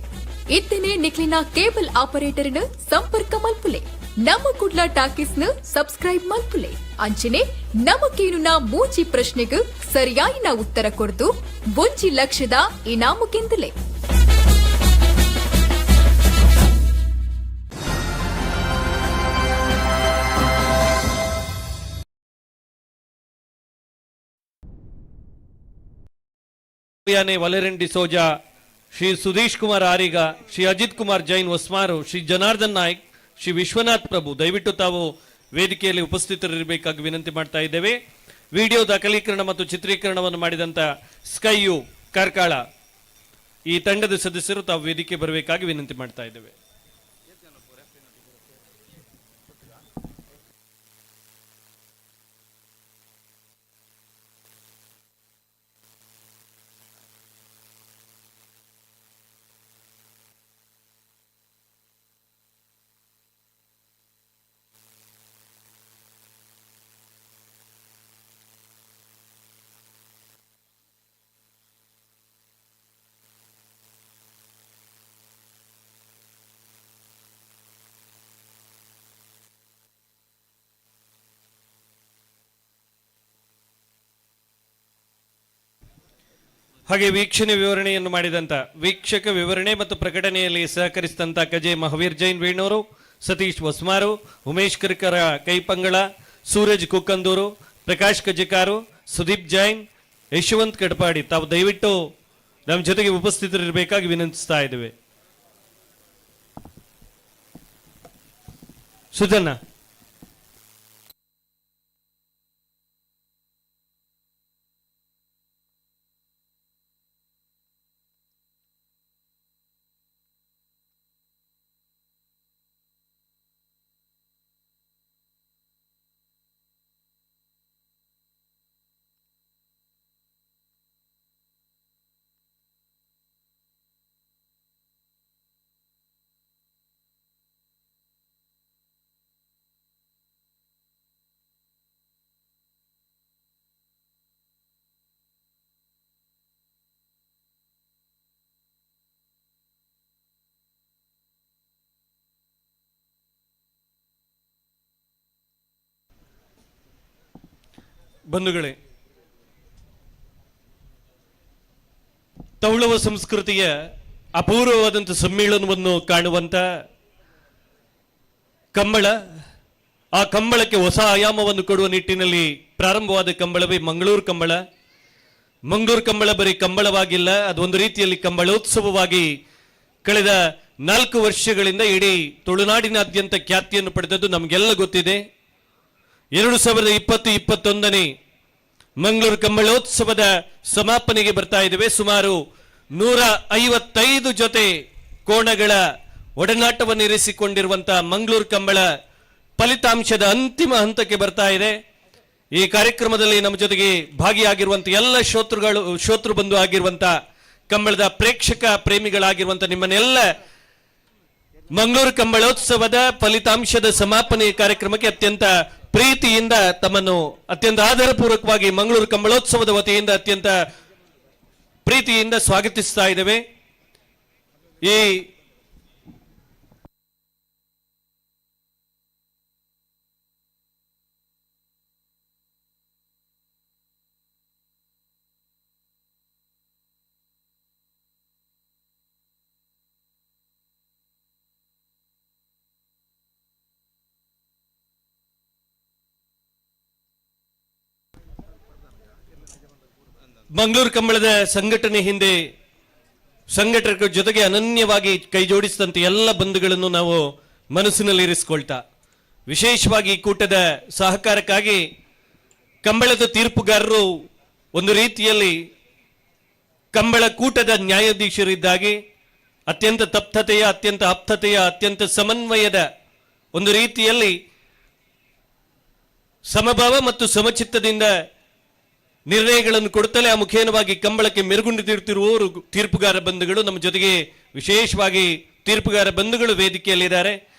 ಇತ್ತನೆ ನಿಕ್ಲಿನ ಕೇಬಲ್ ಆಪರೇಟರ್ನ ಸಂಪರ್ಕ ಮಲ್ಪುಲೆ. ನಮ್ಮ ಕುಡ್ಲ ಟಾಕೀಸ್ನ ಸಬ್ಸ್ಕ್ರೈಬ್ ಮಲ್ಪುಲೆ. ಅಂಚನೆ ನಮಕೇನುನ ಮೂಜಿ ಪ್ರಶ್ನೆಗೆ ಸರಿಯಾಯಿನ ಉತ್ತರ ಕೊರ್ದು 1 ಲಕ್ಷದ ಇನಾಮು ಗೆಂದಲೆ. ಯಾನೆ ವಲೆರನ್ ಡಿಸೋಜಾ, ಶ್ರೀ ಸುಧೀಶ್ ಕುಮಾರ್ ಆರಿಗ, ಶ್ರೀ ಅಜಿತ್ ಕುಮಾರ್ ಜೈನ್ ಹೊಸ್ಮಾರು, ಶ್ರೀ ಜನಾರ್ದನ್ ನಾಯ್ಕ್, ಶ್ರೀ ವಿಶ್ವನಾಥ್ ಪ್ರಭು, ದಯವಿಟ್ಟು ತಾವು ವೇದಿಕೆಯಲ್ಲಿ ಉಪಸ್ಥಿತರಿರಬೇಕಾಗಿ ವಿನಂತಿ ಮಾಡ್ತಾ ಇದ್ದೇವೆ. ವಿಡಿಯೋ ದಾಖಲೀಕರಣ ಮತ್ತು ಚಿತ್ರೀಕರಣವನ್ನು ಮಾಡಿದಂತ ಸ್ಕೈಯು ಕಾರ್ಕಳ ಈ ತಂಡದ ಸದಸ್ಯರು ತಾವು ವೇದಿಕೆ ಬರಬೇಕಾಗಿ ವಿನಂತಿ ಮಾಡ್ತಾ ಇದ್ದೇವೆ. ಹಾಗೆ ವೀಕ್ಷಣೆ ವಿವರಣೆಯನ್ನು ಮಾಡಿದಂತ ವೀಕ್ಷಕ ವಿವರಣೆ ಮತ್ತು ಪ್ರಕಟಣೆಯಲ್ಲಿ ಸಹಕರಿಸಿದಂತ ಕಜೆ ಮಹಾವೀರ್ ಜೈನ್ ವೇಣೂರು, ಸತೀಶ್ ಹೊಸ್ಮಾರು, ಉಮೇಶ್ ಕರ್ಕರ ಕೈಪಂಗಳ, ಸೂರಜ್ ಕುಕ್ಕಂದೂರು, ಪ್ರಕಾಶ್ ಕಜೆಕಾರು, ಸುದೀಪ್ ಜೈನ್, ಯಶವಂತ್ ಕಡಪಾಡಿ ತಾವು ದಯವಿಟ್ಟು ನಮ್ಮ ಜೊತೆಗೆ ಉಪಸ್ಥಿತರಿರಬೇಕಾಗಿ ವಿನಂತಿಸ್ತಾ ಇದ್ದೇವೆ. ಸುಜನ್ನ. ಬಂಧುಗಳೇ, ತೌಳವ ಸಂಸ್ಕೃತಿಯ ಅಪೂರ್ವವಾದಂಥ ಸಮ್ಮೇಳನವನ್ನು ಕಾಣುವಂತ ಕಂಬಳ, ಆ ಕಂಬಳಕ್ಕೆ ಹೊಸ ಆಯಾಮವನ್ನು ಕೊಡುವ ನಿಟ್ಟಿನಲ್ಲಿ ಪ್ರಾರಂಭವಾದ ಕಂಬಳವೇ ಮಂಗಳೂರು ಕಂಬಳ. ಮಂಗಳೂರು ಕಂಬಳ ಬರೀ ಕಂಬಳವಾಗಿಲ್ಲ, ಅದೊಂದು ರೀತಿಯಲ್ಲಿ ಕಂಬಳೋತ್ಸವವಾಗಿ ಕಳೆದ 4 ವರ್ಷಗಳಿಂದ ಇಡೀ ತುಳುನಾಡಿನಾದ್ಯಂತ ಖ್ಯಾತಿಯನ್ನು ಪಡೆದದ್ದು ನಮಗೆಲ್ಲ ಗೊತ್ತಿದೆ. 2020-21 ಮಂಗಳೂರು ಕಂಬಳೋತ್ಸವದ ಸಮಾಪನೆಗೆ ಬರ್ತಾ ಇದ್ದೇವೆ. ಸುಮಾರು 155 ಜೊತೆ ಕೋಣಗಳ ಒಡನಾಟವನ್ನು ಇರಿಸಿಕೊಂಡಿರುವಂತಹ ಮಂಗಳೂರು ಕಂಬಳ ಫಲಿತಾಂಶದ ಅಂತಿಮ ಹಂತಕ್ಕೆ ಬರ್ತಾ ಇದೆ. ಈ ಕಾರ್ಯಕ್ರಮದಲ್ಲಿ ನಮ್ಮ ಜೊತೆಗೆ ಭಾಗಿಯಾಗಿರುವಂತ ಎಲ್ಲ ಶ್ರೋತೃಗಳು, ಶ್ರೋತೃ ಬಂಧು ಆಗಿರುವಂತ ಕಂಬಳದ ಪ್ರೇಕ್ಷಕ ಪ್ರೇಮಿಗಳಾಗಿರುವಂತ ನಿಮ್ಮನ್ನೆಲ್ಲ ಮಂಗಳೂರು ಕಂಬಳೋತ್ಸವದ ಫಲಿತಾಂಶದ ಸಮಾಪನೆ ಕಾರ್ಯಕ್ರಮಕ್ಕೆ ಅತ್ಯಂತ ಪ್ರೀತಿಯಿಂದ ತಮ್ಮನ್ನು ಅತ್ಯಂತ ಆದರಪೂರ್ವಕವಾಗಿ ಮಂಗಳೂರು ಕಂಬಳೋತ್ಸವದ ವತಿಯಿಂದ ಅತ್ಯಂತ ಪ್ರೀತಿಯಿಂದ ಸ್ವಾಗತಿಸ್ತಾ ಇದ್ದೇವೆ. ಈ ಮಂಗಳೂರು ಕಂಬಳದ ಸಂಘಟನೆ ಹಿಂದೆ ಸಂಘಟಕರ ಜೊತೆಗೆ ಅನನ್ಯವಾಗಿ ಕೈ ಜೋಡಿಸಿದಂತೆ ಎಲ್ಲ ಬಂಧುಗಳನ್ನು ನಾವು ಮನಸ್ಸಿನಲ್ಲಿ ಇರಿಸಿಕೊಳ್ತಾ, ವಿಶೇಷವಾಗಿ ಈ ಕೂಟದ ಸಹಕಾರಕ್ಕಾಗಿ ಕಂಬಳದ ತೀರ್ಪುಗಾರರು ಒಂದು ರೀತಿಯಲ್ಲಿ ಕಂಬಳ ಕೂಟದ ನ್ಯಾಯಾಧೀಶರಿದ್ದಾಗಿ ಅತ್ಯಂತ ತಪ್ತತೆಯ, ಅತ್ಯಂತ ಆಪ್ತತೆಯ, ಅತ್ಯಂತ ಸಮನ್ವಯದ ಒಂದು ರೀತಿಯಲ್ಲಿ ಸಮಭಾವ ಮತ್ತು ಸಮಚಿತ್ತದಿಂದ ನಿರ್ಣಯಗಳನ್ನು ಕೊಡುತ್ತಲೇ ಆ ಮುಖೇನವಾಗಿ ಕಂಬಳಕ್ಕೆ ಮೆರುಗುಂಡು ತೀರ್ತಿರುವವರು ತೀರ್ಪುಗಾರ ಬಂಧುಗಳು. ನಮ್ಮ ಜೊತೆಗೆ ವಿಶೇಷವಾಗಿ ತೀರ್ಪುಗಾರ ಬಂಧುಗಳು ವೇದಿಕೆಯಲ್ಲಿದ್ದಾರೆ.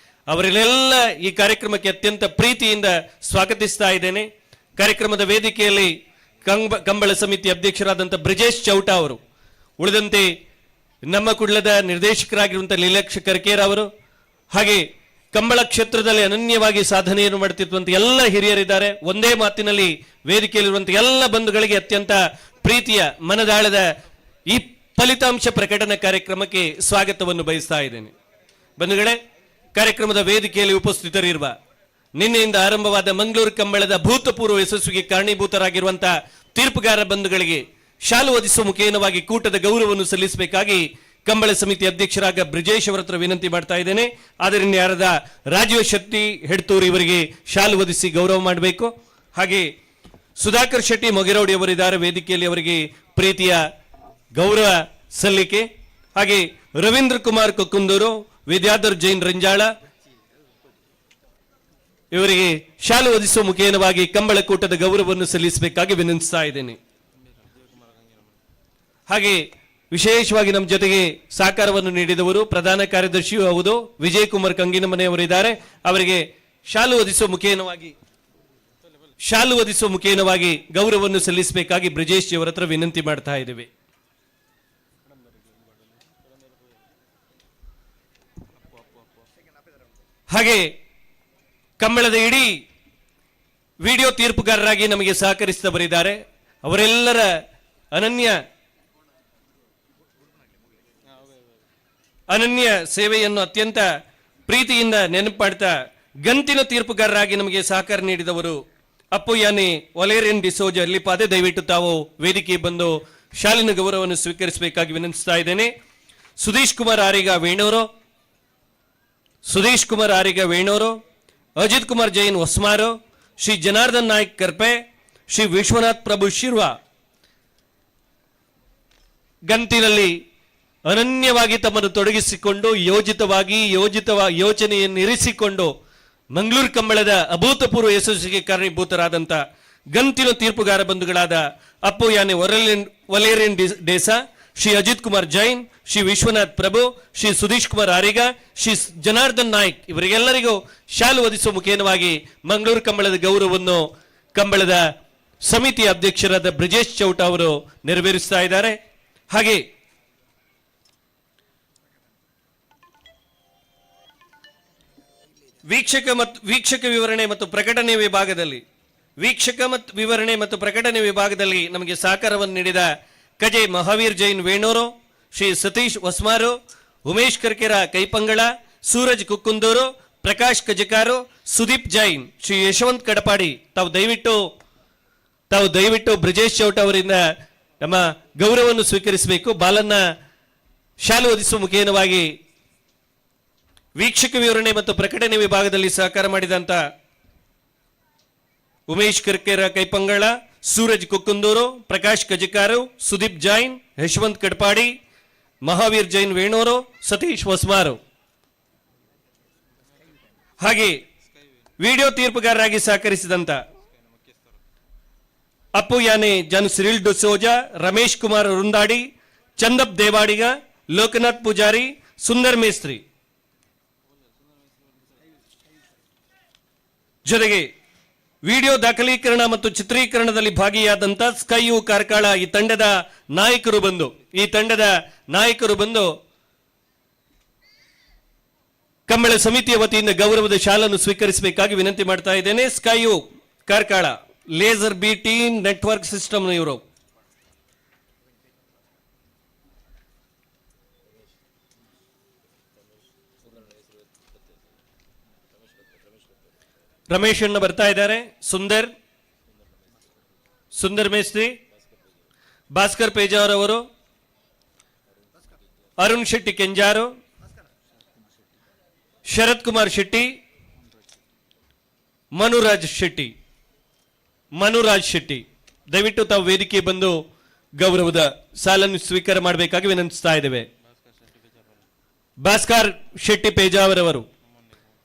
ಅವರನ್ನೆಲ್ಲ ಈ ಕಾರ್ಯಕ್ರಮಕ್ಕೆ ಅತ್ಯಂತ ಪ್ರೀತಿಯಿಂದ ಸ್ವಾಗತಿಸ್ತಾ ಇದ್ದೇನೆ. ಕಾರ್ಯಕ್ರಮದ ವೇದಿಕೆಯಲ್ಲಿ ಕಂಬಳ ಸಮಿತಿ ಅಧ್ಯಕ್ಷರಾದಂಥ ಬ್ರಿಜೇಶ್ ಚೌಟ ಅವರು, ಉಳಿದಂತೆ ನಮ್ಮ ಕುಡ್ಲದ ನಿರ್ದೇಶಕರಾಗಿರುವಂಥ ಲೀಲಾಕ್ಷ ಕರ್ಕೇರ್ ಅವರು, ಹಾಗೆ ಕಂಬಳ ಕ್ಷೇತ್ರದಲ್ಲಿ ಅನನ್ಯವಾಗಿ ಸಾಧನೆಯನ್ನು ಮಾಡುತ್ತಿರುವಂಥ ಎಲ್ಲ ಹಿರಿಯರಿದ್ದಾರೆ. ಒಂದೇ ಮಾತಿನಲ್ಲಿ ವೇದಿಕೆಯಲ್ಲಿರುವಂಥ ಎಲ್ಲ ಬಂಧುಗಳಿಗೆ ಅತ್ಯಂತ ಪ್ರೀತಿಯ ಮನದಾಳದ ಈ ಫಲಿತಾಂಶ ಪ್ರಕಟಣಾ ಕಾರ್ಯಕ್ರಮಕ್ಕೆ ಸ್ವಾಗತವನ್ನು ಬಯಸ್ತಾ ಇದ್ದೇನೆ. ಬಂಧುಗಳೇ, ಕಾರ್ಯಕ್ರಮದ ವೇದಿಕೆಯಲ್ಲಿ ಉಪಸ್ಥಿತರಿರುವ ನಿನ್ನೆಯಿಂದ ಆರಂಭವಾದ ಮಂಗಳೂರು ಕಂಬಳದ ಭೂತಪೂರ್ವ ಯಶಸ್ವಿಗೆ ಕಾರಣೀಭೂತರಾಗಿರುವಂಥ ತೀರ್ಪುಗಾರ ಬಂಧುಗಳಿಗೆ ಶಾಲು ಒದಿಸುವ ಮುಖೇನವಾಗಿ ಕೂಟದ ಗೌರವವನ್ನು ಸಲ್ಲಿಸಬೇಕಾಗಿ ಕಂಬಳ ಸಮಿತಿ ಅಧ್ಯಕ್ಷರಾದ ಬ್ರಿಜೇಶ್ ಅವರ ಹತ್ರ ವಿನಂತಿ ಮಾಡ್ತಾ ಇದ್ದೇನೆ. ಆದ್ದರಿಂದ ಯಾರದ ರಾಜೀವ್ ಶೆಟ್ಟಿ ಹೆಡ್ತೂರು ಇವರಿಗೆ ಶಾಲು ಒದಿಸಿ ಗೌರವ ಮಾಡಬೇಕು. ಹಾಗೆ ಸುಧಾಕರ್ ಶೆಟ್ಟಿ ಮೊಗೆರೌಡಿ ಅವರಿದ್ದಾರೆ ವೇದಿಕೆಯಲ್ಲಿ, ಅವರಿಗೆ ಪ್ರೀತಿಯ ಗೌರವ ಸಲ್ಲಿಕೆ. ಹಾಗೆ ರವೀಂದ್ರ ಕುಮಾರ್ ಕೊಕ್ಕುಂದೂರು, ವಿದ್ಯಾಧರ್ ಜೈನ್ ರಂಜಾಳ ಇವರಿಗೆ ಶಾಲು ಒದಿಸುವ ಮುಖೇನವಾಗಿ ಕಂಬಳ ಕೂಟದ ಗೌರವವನ್ನು ಸಲ್ಲಿಸಬೇಕಾಗಿ ವಿನಂತಿಸ್ತಾ ಇದ್ದೇನೆ. ಹಾಗೆ ವಿಶೇಷವಾಗಿ ನಮ್ಮ ಜೊತೆಗೆ ಸಹಕಾರವನ್ನು ನೀಡಿದವರು ಪ್ರಧಾನ ಕಾರ್ಯದರ್ಶಿಯೂ ಹೌದು ವಿಜಯ್ ಕುಮಾರ್ ಕಂಗಿನಮನೆಯವರಿದ್ದಾರೆ. ಅವರಿಗೆ ಶಾಲು ಒದಿಸುವ ಮುಖೇನವಾಗಿ ಗೌರವವನ್ನು ಸಲ್ಲಿಸಬೇಕಾಗಿ ಬ್ರಿಜೇಶ್ ಅವರ ಹತ್ರ ವಿನಂತಿ ಮಾಡ್ತಾ ಇದ್ದೇವೆ. ಹಾಗೆ ಕಂಬಳದ ಇಡೀ ವಿಡಿಯೋ ತೀರ್ಪುಗಾರರಾಗಿ ನಮಗೆ ಸಹಕರಿಸಿದವರಿದ್ದಾರೆ. ಅವರೆಲ್ಲರ ಅನನ್ಯ ಸೇವೆಯನ್ನು ಅತ್ಯಂತ ಪ್ರೀತಿಯಿಂದ ನೆನಪು ಮಾಡ್ತಾ ಗಂತಿನ ತೀರ್ಪುಗಾರರಾಗಿ ನಮಗೆ ಸಹಕಾರ ನೀಡಿದವರು ಅಪ್ಪು ಯಾನಿ ಒಲೇರಿಯನ್ ಡಿಸೋಜ ಅಲ್ಲಿಪಾದೆ, ದಯವಿಟ್ಟು ತಾವು ವೇದಿಕೆ ಬಂದು ಶಾಲಿನ ಗೌರವವನ್ನು ಸ್ವೀಕರಿಸಬೇಕಾಗಿ ವಿನಂತಿಸ್ತಾ ಇದ್ದೇನೆ. ಸುಧೀಶ್ ಕುಮಾರ್ ಆರಿಗ ವೇಣೂರು, ಅಜಿತ್ ಕುಮಾರ್ ಜೈನ್ ಹೊಸ್ಮಾರು, ಶ್ರೀ ಜನಾರ್ದನ್ ನಾಯ್ಕ್ ಕರ್ಪೆ, ಶ್ರೀ ವಿಶ್ವನಾಥ್ ಪ್ರಭು ಶಿರ್ವಾ ಗಂತಿನಲ್ಲಿ ಅನನ್ಯವಾಗಿ ತಮ್ಮನ್ನು ತೊಡಗಿಸಿಕೊಂಡು ಯೋಜನೆಯನ್ನು ಇರಿಸಿಕೊಂಡು ಮಂಗಳೂರು ಕಂಬಳದ ಅಭೂತಪೂರ್ವ ಯಶಸ್ಸಿಗೆ ಕಾರಣೀಭೂತರಾದಂಥ ಗಂತಿನ ತೀರ್ಪುಗಾರ ಬಂಧುಗಳಾದ ಅಪ್ಪು ಯಾನೆ ವಲೇರಿಯನ್ ಡೇಸಾ, ಶ್ರೀ ಅಜಿತ್ ಕುಮಾರ್ ಜೈನ್, ಶ್ರೀ ವಿಶ್ವನಾಥ್ ಪ್ರಭು, ಶ್ರೀ ಸುಧೀಶ್ ಕುಮಾರ್ ಆರಿಗ, ಶ್ರೀ ಜನಾರ್ದನ್ ನಾಯ್ಕ್ ಇವರಿಗೆಲ್ಲರಿಗೂ ಶಾಲು ಒದಿಸುವ ಮುಖೇನವಾಗಿ ಮಂಗಳೂರು ಕಂಬಳದ ಗೌರವವನ್ನು ಕಂಬಳದ ಸಮಿತಿಯ ಅಧ್ಯಕ್ಷರಾದ ಬ್ರಿಜೇಶ್ ಚೌಟ ಅವರು ನೆರವೇರಿಸ್ತಾ ಇದ್ದಾರೆ. ಹಾಗೆ ವೀಕ್ಷಕ ವಿವರಣೆ ಮತ್ತು ಪ್ರಕಟಣೆ ವಿಭಾಗದಲ್ಲಿ ನಮಗೆ ಸಹಕಾರವನ್ನು ನೀಡಿದ ಕಜೆ ಮಹಾವೀರ್ ಜೈನ್ ವೇಣೂರು, ಶ್ರೀ ಸತೀಶ್ ಹೊಸ್ಮಾರು, ಉಮೇಶ್ ಕರ್ಕೆರ ಕೈಪಂಗಳ, ಸೂರಜ್ ಕುಕ್ಕುಂದೂರು, ಪ್ರಕಾಶ್ ಕಜಕಾರು, ಸುದೀಪ್ ಜೈನ್, ಶ್ರೀ ಯಶವಂತ್ ಕಡಪಾಡಿ ತಾವು ದಯವಿಟ್ಟು ಬ್ರಿಜೇಶ್ ಚೌಟ ಅವರಿಂದ ನಮ್ಮ ಗೌರವವನ್ನು ಸ್ವೀಕರಿಸಬೇಕು. ಬಾಲನ್ನ ಶಾಲು ಒದಿಸುವ ಮುಖೇನವಾಗಿ ವೀಕ್ಷಕ ವಿವರಣೆ ಮತ್ತು ಪ್ರಕಟಣೆ ವಿಭಾಗದಲ್ಲಿ ಸಹಕಾರ ಮಾಡಿದಂತ ಉಮೇಶ್ ಕರ್ಕೆರ ಕೈಪಂಗಳ, ಸೂರಜ್ ಕುಕ್ಕುಂದೂರು, ಪ್ರಕಾಶ್ ಕಜಕಾರು, ಸುದೀಪ್ ಜೈನ್, ಯಶವಂತ್ ಕಡಪಾಡಿ, ಮಹಾವೀರ್ ಜೈನ್ ವೇಣೂರು, ಸತೀಶ್ ಹೊಸ್ಮಾರು. ಹಾಗೆ ವಿಡಿಯೋ ತೀರ್ಪುಗಾರರಾಗಿ ಸಹಕರಿಸಿದಂತ Appu ಯಾನೆ ಜನ್ ಸಿರಿಲ್ ಡಿಸೋಜಾ, ರಮೇಶ್ ಕುಮಾರ್ ರುಂದಾಡಿ, ಚಂದಪ್ ದೇವಾಡಿಗ, ಲೋಕನಾಥ್ ಪೂಜಾರಿ, ಸುಂದರ್ ಮೇಸ್ತ್ರಿ. ಜೊತೆಗೆ ವಿಡಿಯೋ ದಾಖಲೀಕರಣ ಮತ್ತು ಚಿತ್ರೀಕರಣದಲ್ಲಿ ಭಾಗಿಯಾದಂತ ಸ್ಕೈಯು ಕಾರ್ಕಳ ಈ ತಂಡದ ನಾಯಕರು ಬಂದು ಕಂಬಳ ಸಮಿತಿಯ ವತಿಯಿಂದ ಗೌರವದ ಶಾಲನ್ನು ಸ್ವೀಕರಿಸಬೇಕಾಗಿ ವಿನಂತಿ ಮಾಡ್ತಾ ಇದ್ದೇನೆ. ಸ್ಕೈಯು Karkala laser B team network system ಇವರು. ರಮೇಶ್ ಅಣ್ಣ ಬರ್ತಾ ಇದ್ದಾರೆ, ಸುಂದರ್ ಸುಂದರ್ ಮೇಸ್ತ್ರಿ, ಭಾಸ್ಕರ್ ಪೇಜಾವರ್ ಅವರು, ಅರುಣ್ ಶೆಟ್ಟಿ ಕೆಂಜಾರು, ಶರತ್ ಕುಮಾರ್ ಶೆಟ್ಟಿ, ಮನುರಾಜ್ ಶೆಟ್ಟಿ ದಯವಿಟ್ಟು ತಾವು ವೇದಿಕೆ ಬಂದು ಗೌರವದ ಸಾಲನ್ನು ಸ್ವೀಕಾರ ಮಾಡಬೇಕಾಗಿ ವಿನಂತಿಸ್ತಾ ಇದ್ದೇವೆ. ಭಾಸ್ಕರ್ ಶೆಟ್ಟಿ ಪೇಜಾವರ್ ಅವರು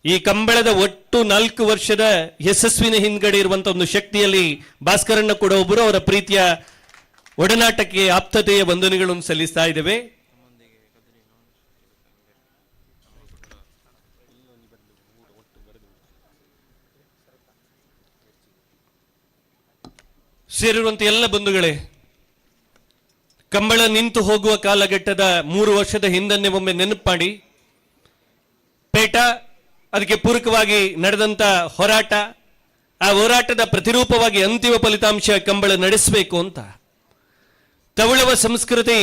ಈ ಕಂಬಳದ ಒಟ್ಟು 4 ವರ್ಷದ ಯಶಸ್ವಿನ ಹಿಂದ್ಗಡೆ ಇರುವಂತಹ ಒಂದು ಶಕ್ತಿಯಲ್ಲಿ ಭಾಸ್ಕರಣ್ಣ ಕೂಡ ಒಬ್ಬರು. ಅವರ ಪ್ರೀತಿಯ ಒಡನಾಟಕ್ಕೆ ಆಪ್ತತೆಯ ವಂದನೆಗಳನ್ನು ಸಲ್ಲಿಸ್ತಾ ಇದ್ದೇವೆ. ಸೇರಿರುವಂತ ಎಲ್ಲ ಬಂಧುಗಳೇ, ಕಂಬಳ ನಿಂತು ಹೋಗುವ ಕಾಲಘಟ್ಟದ 3 ವರ್ಷದ ಹಿಂದನ್ನೇ ಒಮ್ಮೆ ನೆನಪು ಮಾಡಿ. ಪೇಟ, ಅದಕ್ಕೆ ಪೂರಕವಾಗಿ ನಡೆದಂತ ಹೋರಾಟ, ಆ ಹೋರಾಟದ ಪ್ರತಿರೂಪವಾಗಿ ಅಂತಿಮ ಫಲಿತಾಂಶ ಕಂಬಳ ನಡೆಸಬೇಕು ಅಂತ. ತವಳವ ಸಂಸ್ಕೃತಿ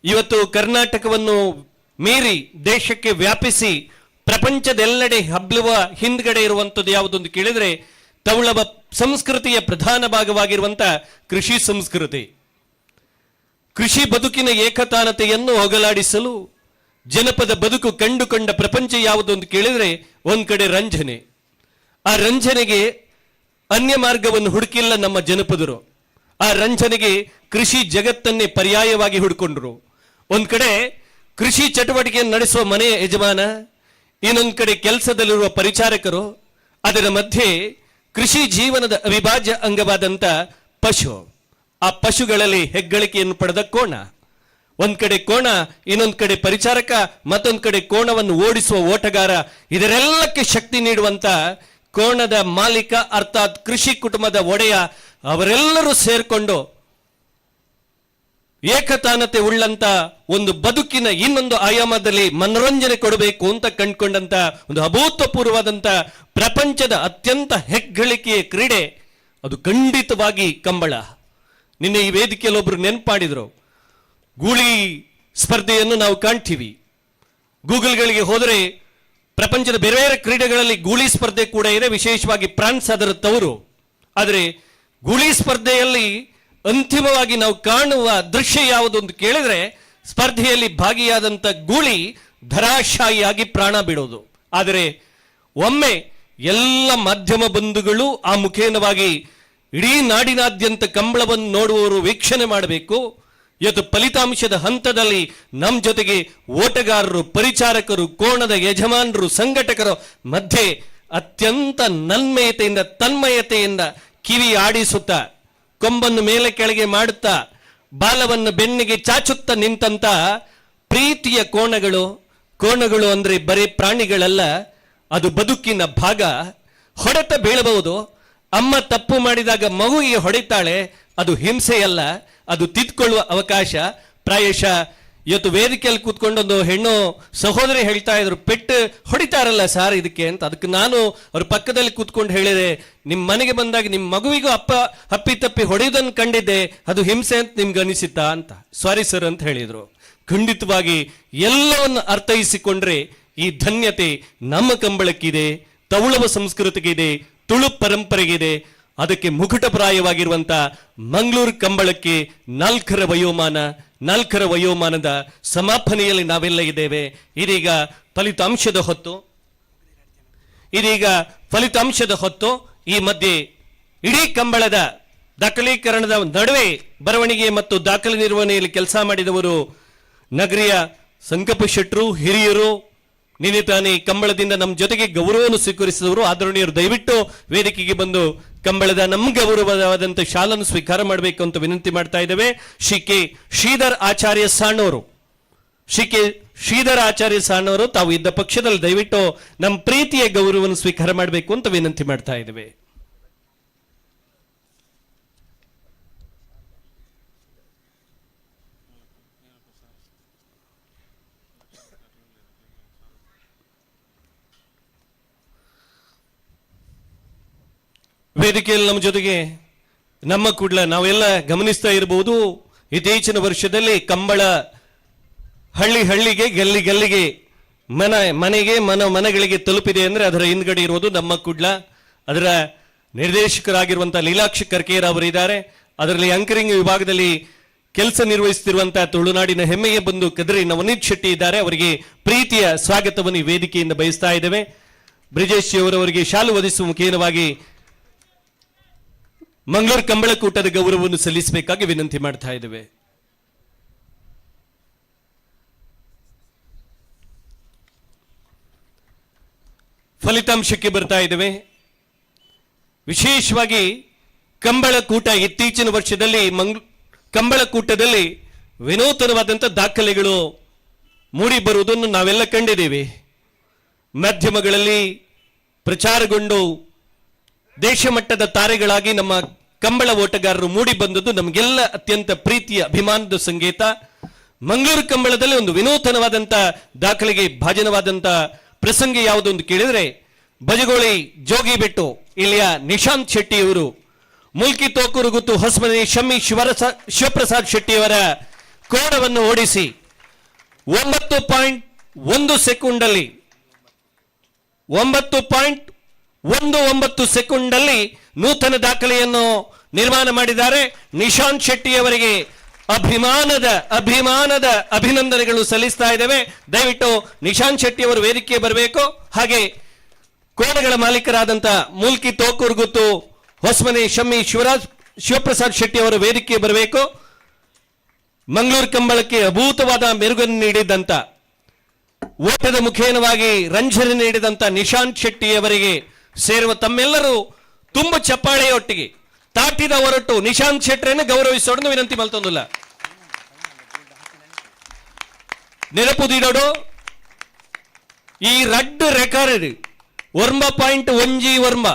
ಇವತ್ತು ಕರ್ನಾಟಕವನ್ನು ಮೀರಿ ದೇಶಕ್ಕೆ ವ್ಯಾಪಿಸಿ ಪ್ರಪಂಚದೆಲ್ಲೆಡೆ ಹಬ್ಲುವ ಹಿಂದ್ಗಡೆ ಇರುವಂಥದ್ದು ಯಾವುದೊಂದು ಕೇಳಿದ್ರೆ ತವಳವ ಸಂಸ್ಕೃತಿಯ ಪ್ರಧಾನ ಭಾಗವಾಗಿರುವಂಥ ಕೃಷಿ ಸಂಸ್ಕೃತಿ. ಕೃಷಿ ಬದುಕಿನ ಏಕತಾನತೆಯನ್ನು ಹೋಗಲಾಡಿಸಲು ಜನಪದ ಬದುಕು ಕಂಡುಕೊಂಡ ಪ್ರಪಂಚ ಯಾವುದು ಅಂತ ಕೇಳಿದ್ರೆ ಒಂದ್ ಕಡೆ ರಂಜನೆ. ಆ ರಂಜನೆಗೆ ಅನ್ಯ ಮಾರ್ಗವನ್ನು ಹುಡುಕಿಲ್ಲ ನಮ್ಮ ಜನಪದರು. ಆ ರಂಜನೆಗೆ ಕೃಷಿ ಜಗತ್ತನ್ನೇ ಪರ್ಯಾಯವಾಗಿ ಹುಡುಕೊಂಡ್ರು. ಒಂದ್ ಕಡೆ ಕೃಷಿ ಚಟುವಟಿಕೆಯನ್ನು ನಡೆಸುವ ಮನೆಯ ಯಜಮಾನ, ಇನ್ನೊಂದ್ ಕಡೆ ಕೆಲಸದಲ್ಲಿರುವ ಪರಿಚಾರಕರು, ಅದರ ಮಧ್ಯೆ ಕೃಷಿ ಜೀವನದ ಅವಿಭಾಜ್ಯ ಅಂಗವಾದಂಥ ಪಶು. ಆ ಪಶುಗಳಲ್ಲಿ ಹೆಗ್ಗಳಿಕೆಯನ್ನು ಪಡೆದ ಕೋಣ. ಒಂದ್ ಕಡೆ ಕೋಣ, ಇನ್ನೊಂದ್ ಕಡೆ ಪರಿಚಾರಕ, ಮತ್ತೊಂದ್ ಕಡೆ ಕೋಣವನ್ನು ಓಡಿಸುವ ಓಟಗಾರ. ಇದರೆಲ್ಲಕ್ಕೆ ಶಕ್ತಿ ನೀಡುವಂತ ಕೋಣದ ಮಾಲೀಕ ಅರ್ಥಾತ್ ಕೃಷಿ ಕುಟುಂಬದ ಒಡೆಯ, ಅವರೆಲ್ಲರೂ ಸೇರ್ಕೊಂಡು ಏಕತಾನತೆ ಉಳ್ಳಂತ ಒಂದು ಬದುಕಿನ ಇನ್ನೊಂದು ಆಯಾಮದಲ್ಲಿ ಮನೋರಂಜನೆ ಕೊಡಬೇಕು ಅಂತ ಕಂಡುಕೊಂಡಂತ ಒಂದು ಅಭೂತಪೂರ್ವವಾದಂತ ಪ್ರಪಂಚದ ಅತ್ಯಂತ ಹೆಗ್ಗಳಿಕೆಯ ಕ್ರೀಡೆ ಅದು ಖಂಡಿತವಾಗಿ ಕಂಬಳ. ನಿನ್ನೆ ಈ ವೇದಿಕೆಯಲ್ಲಿ ಒಬ್ರು ನೆನಪಾಡಿದ್ರು, ಗೂಳಿ ಸ್ಪರ್ಧೆಯನ್ನು ನಾವು ಕಾಣ್ತೀವಿ. ಗೂಗಲ್ಗಳಿಗೆ ಹೋದರೆ ಪ್ರಪಂಚದ ಬೇರೆ ಬೇರೆ ಕ್ರೀಡೆಗಳಲ್ಲಿ ಗೂಳಿ ಸ್ಪರ್ಧೆ ಕೂಡ ಇದೆ, ವಿಶೇಷವಾಗಿ ಫ್ರಾನ್ಸ್ ಅದರ ತವರು. ಆದರೆ ಗೂಳಿ ಸ್ಪರ್ಧೆಯಲ್ಲಿ ಅಂತಿಮವಾಗಿ ನಾವು ಕಾಣುವ ದೃಶ್ಯ ಯಾವುದು ಅಂತ ಕೇಳಿದ್ರೆ ಸ್ಪರ್ಧೆಯಲ್ಲಿ ಭಾಗಿಯಾದಂಥ ಗೂಳಿ ಧರಾಶಾಯಿಯಾಗಿ ಪ್ರಾಣ ಬಿಡೋದು. ಆದರೆ ಒಮ್ಮೆ ಎಲ್ಲ ಮಾಧ್ಯಮ ಬಂಧುಗಳು ಆ ಮುಖೇನವಾಗಿ ಇಡೀ ನಾಡಿನಾದ್ಯಂತ ಕಂಬಳವನ್ನು ನೋಡುವವರು ವೀಕ್ಷಣೆ ಮಾಡಬೇಕು. ಇವತ್ತು ಫಲಿತಾಂಶದ ಹಂತದಲ್ಲಿ ನಮ್ಮ ಜೊತೆಗೆ ಓಟಗಾರರು, ಪರಿಚಾರಕರು, ಕೋಣದ ಯಜಮಾನರು, ಸಂಘಟಕರು ಮಧ್ಯೆ ಅತ್ಯಂತ ನನ್ಮಯತೆಯಿಂದ ತನ್ಮಯತೆಯಿಂದ ಕಿವಿ ಆಡಿಸುತ್ತಾ, ಕೊಂಬನ್ನು ಮೇಲೆ ಕೆಳಗೆ ಮಾಡುತ್ತಾ, ಬಾಲವನ್ನು ಬೆನ್ನಿಗೆ ಚಾಚುತ್ತಾ ನಿಂತಂತ ಪ್ರೀತಿಯ ಕೋಣಗಳು. ಕೋಣಗಳು ಅಂದ್ರೆ ಬರೀ ಪ್ರಾಣಿಗಳಲ್ಲ, ಅದು ಬದುಕಿನ ಭಾಗ. ಹೊಡೆತ ಬೀಳಬಹುದು, ಅಮ್ಮ ತಪ್ಪು ಮಾಡಿದಾಗ ಮಗುವಿಗೆ ಹೊಡಿತಾಳೆ, ಅದು ಹಿಂಸೆಯಲ್ಲ, ಅದು ತಿದ್ಕೊಳ್ಳುವ ಅವಕಾಶ. ಪ್ರಾಯಶಃ ಇವತ್ತು ವೇದಿಕೆಯಲ್ಲಿ ಕೂತ್ಕೊಂಡೊಂದು ಹೆಣ್ಣು ಸಹೋದರಿ ಹೇಳ್ತಾ ಇದ್ರು, ಪೆಟ್ಟು ಹೊಡಿತಾರಲ್ಲ ಸಾರ್ ಇದಕ್ಕೆ ಅಂತ. ಅದಕ್ಕೆ ನಾನು ಅವ್ರ ಪಕ್ಕದಲ್ಲಿ ಕೂತ್ಕೊಂಡು ಹೇಳಿದೆ, ನಿಮ್ಮ ಮನೆಗೆ ಬಂದಾಗ ನಿಮ್ಮ ಮಗುವಿಗೂ ಅಪ್ಪ ಅಪ್ಪಿ ತಪ್ಪಿ ಹೊಡೆಯೋದನ್ನು ಕಂಡಿದ್ದೆ, ಅದು ಹಿಂಸೆ ಅಂತ ನಿಮ್ಗೆ ಅನಿಸಿತ್ತಾ ಅಂತ. ಸಾರಿ ಸರ್ ಅಂತ ಹೇಳಿದ್ರು. ಖಂಡಿತವಾಗಿ ಎಲ್ಲವನ್ನು ಅರ್ಥೈಸಿಕೊಂಡ್ರೆ ಈ ಧನ್ಯತೆ ನಮ್ಮ ಕಂಬಳಕ್ಕಿದೆ, ತೌಳವ ಸಂಸ್ಕೃತಿಗಿದೆ, ತುಳು ಪರಂಪರೆಗಿದೆ. ಅದಕ್ಕೆ ಮುಕುಟಪ್ರಾಯವಾಗಿರುವಂಥ ಮಂಗಳೂರು ಕಂಬಳಕ್ಕೆ 4 ವಯೋಮಾನ, 4 ವಯೋಮಾನದ ಸಮಾಪನೆಯಲ್ಲಿ ನಾವೆಲ್ಲ ಇದ್ದೇವೆ. ಇದೀಗ ಫಲಿತಾಂಶದ ಹೊತ್ತು, ಈ ಮಧ್ಯೆ ಇಡೀ ಕಂಬಳದ ದಾಖಲೀಕರಣದ ನಡುವೆ ಬರವಣಿಗೆ ಮತ್ತು ದಾಖಲೆ ನಿರ್ವಹಣೆಯಲ್ಲಿ ಕೆಲಸ ಮಾಡಿದವರು ನಗರಿಯ ಸಂಕಪ್ಪ ಶೆಟ್ಟರು, ಹಿರಿಯರು, ನಿನ್ನೆ ತಾನೇ ಕಂಬಳದಿಂದ ನಮ್ಮ ಜೊತೆಗೆ ಗೌರವವನ್ನು ಸ್ವೀಕರಿಸಿದವರು. ಆದರಣೀಯರು ದಯವಿಟ್ಟು ವೇದಿಕೆಗೆ ಬಂದು ಕಂಬಳದ ನಮ್ಮ ಗೌರವವಾದಂಥ ಶಾಲನ್ನು ಸ್ವೀಕಾರ ಮಾಡಬೇಕು ಅಂತ ವಿನಂತಿ ಮಾಡ್ತಾ ಇದ್ದೇವೆ. ಶ್ರೀ ಕೆ ಶ್ರೀಧರ್ ಆಚಾರ್ಯ ಸಾಣೂರು, ಶ್ರೀ ಕೆ ಶ್ರೀಧರ ಆಚಾರ್ಯ ಸಾಣೂರು ತಾವು ಇದ್ದ ಪಕ್ಷದಲ್ಲಿ ದಯವಿಟ್ಟು ನಮ್ಮ ಪ್ರೀತಿಯ ಗೌರವವನ್ನು ಸ್ವೀಕಾರ ಮಾಡಬೇಕು ಅಂತ ವಿನಂತಿ ಮಾಡ್ತಾ ಇದ್ದೇವೆ. ವೇದಿಕೆಯಲ್ಲಿ ನಮ್ಮ ಜೊತೆಗೆ ನಮ್ಮ ಕೂಡಲ ನಾವೆಲ್ಲ ಗಮನಿಸ್ತಾ ಇರಬಹುದು, ಇತ್ತೀಚಿನ ವರ್ಷದಲ್ಲಿ ಕಂಬಳ ಹಳ್ಳಿ ಹಳ್ಳಿಗೆ, ಗಲ್ಲಿ ಗಲ್ಲಿಗೆ, ಮನ ಮನೆಗೆ, ಮನ ಮನೆಗಳಿಗೆ ತಲುಪಿದೆ ಅಂದ್ರೆ ಅದರ ಹಿಂದ್ಗಡೆ ಇರುವುದು ನಮ್ಮ ಕುಡ್ಲ. ಅದರ ನಿರ್ದೇಶಕರಾಗಿರುವಂತಹ ಲೀಲಾಕ್ಷಿ ಕರ್ಕೇರ ಅವರು ಇದ್ದಾರೆ. ಅದರಲ್ಲಿ ಆಂಕರಿಂಗ್ ವಿಭಾಗದಲ್ಲಿ ಕೆಲಸ ನಿರ್ವಹಿಸುತ್ತಿರುವಂತಹ ತುಳುನಾಡಿನ ಹೆಮ್ಮೆಗೆ ಬಂದು ಕದ್ರಿ ನವನೀತ್ ಶೆಟ್ಟಿ ಇದ್ದಾರೆ. ಅವರಿಗೆ ಪ್ರೀತಿಯ ಸ್ವಾಗತವನ್ನು ಈ ವೇದಿಕೆಯಿಂದ ಬಯಸ್ತಾ ಇದ್ದೇವೆ. ಬ್ರಿಜೇಶ್ ಅವರವರಿಗೆ ಶಾಲು ಒದಿಸುವ ಮುಖೇನವಾಗಿ ಮಂಗಳೂರು ಕಂಬಳಕೂಟದ ಗೌರವವನ್ನು ಸಲ್ಲಿಸಬೇಕಾಗಿ ವಿನಂತಿ ಮಾಡ್ತಾ ಇದ್ದೇವೆ. ಫಲಿತಾಂಶಕ್ಕೆ ಬರ್ತಾ ಇದ್ದೇವೆ. ವಿಶೇಷವಾಗಿ ಕಂಬಳಕೂಟ ಇತ್ತೀಚಿನ ವರ್ಷದಲ್ಲಿ ಕಂಬಳಕೂಟದಲ್ಲಿ ವಿನೂತನವಾದಂಥ ದಾಖಲೆಗಳು ಮೂಡಿ ಬರುವುದನ್ನು ನಾವೆಲ್ಲ ಕಂಡಿದ್ದೇವೆ. ಮಾಧ್ಯಮಗಳಲ್ಲಿ ಪ್ರಚಾರಗೊಂಡು ದೇಶ ಮಟ್ಟದ ತಾರೆಗಳಾಗಿ ನಮ್ಮ ಕಂಬಳ ಓಟಗಾರರು ಮೂಡಿ ಬಂದದ್ದು ನಮಗೆಲ್ಲ ಅತ್ಯಂತ ಪ್ರೀತಿಯ ಅಭಿಮಾನದ ಸಂಗೀತ. ಮಂಗಳೂರು ಕಂಬಳದಲ್ಲಿ ಒಂದು ವಿನೂತನವಾದಂಥ ದಾಖಲೆಗೆ ಭಾಜನವಾದಂಥ ಪ್ರಸಂಗ ಯಾವುದು ಅಂತ ಕೇಳಿದ್ರೆ, ಬಜಗೋಳಿ ಜೋಗಿಬೆಟ್ಟು ಇಲ್ಲಿಯ ನಿಶಾಂತ್ ಶೆಟ್ಟಿಯವರು ಮುಲ್ಕಿ ತೋಕೂರು ಗುತ್ತು ಹೊಸಮನೆ ಶಮ್ಮಿ ಶಿವಪ್ರಸಾದ್ ಶೆಟ್ಟಿಯವರ ಕೋಡವನ್ನು ಓಡಿಸಿ 9.1 ಸೆಕೆಂಡಲ್ಲಿ, 9.19 ಸೆಕೆಂಡಲ್ಲಿ ನೂತನ ದಾಖಲೆಯನ್ನು ನಿರ್ಮಾಣ ಮಾಡಿದ್ದಾರೆ. ನಿಶಾಂತ್ ಶೆಟ್ಟಿಯವರಿಗೆ ಅಭಿಮಾನದ ಅಭಿನಂದನೆಗಳು ಸಲ್ಲಿಸ್ತಾ ಇದ್ದೇವೆ. ದಯವಿಟ್ಟು ನಿಶಾಂತ್ ಶೆಟ್ಟಿ ಅವರು ವೇದಿಕೆ ಬರಬೇಕು. ಹಾಗೆ ಕೋಣಗಳ ಮಾಲೀಕರಾದಂಥ ಮುಲ್ಕಿ ತೋಕೂರು ಗುತ್ತು ಹೊಸಮನೆ ಶಮ್ಮಿ ಶಿವಪ್ರಸಾದ್ ಶೆಟ್ಟಿ ಅವರು ವೇದಿಕೆ ಬರಬೇಕು. ಮಂಗಳೂರು ಕಂಬಳಕ್ಕೆ ಅಭೂತವಾದ ಮೆರುಗನ್ನು ನೀಡಿದಂತ, ಓಟದ ಮುಖೇನವಾಗಿ ರಂಜನೆ ನೀಡಿದಂತ ನಿಶಾಂತ್ ಶೆಟ್ಟಿಯವರಿಗೆ ಸೇರುವ ತಮ್ಮೆಲ್ಲರೂ ತುಂಬ ಚಪ್ಪಾಳೆಯೊಟ್ಟಿಗೆ ತಾಟಿದ ಹೊರಟು ನಿಶಾಂತ್ ಶೆಟ್ಟರನ್ನು ಗೌರವಿಸೋಣ ವಿನಂತಿ ಮಲ್ತೊಂದಿಲ್ಲ. ನೆನಪುದಿಡೋಡು ಈ ರಡ್ಡು ರೆಕಾರ್ಡ್ ಒರ್ಂಬ ಪಾಯಿಂಟ್ ಒಂಜಿ ಒರ್ಂಬ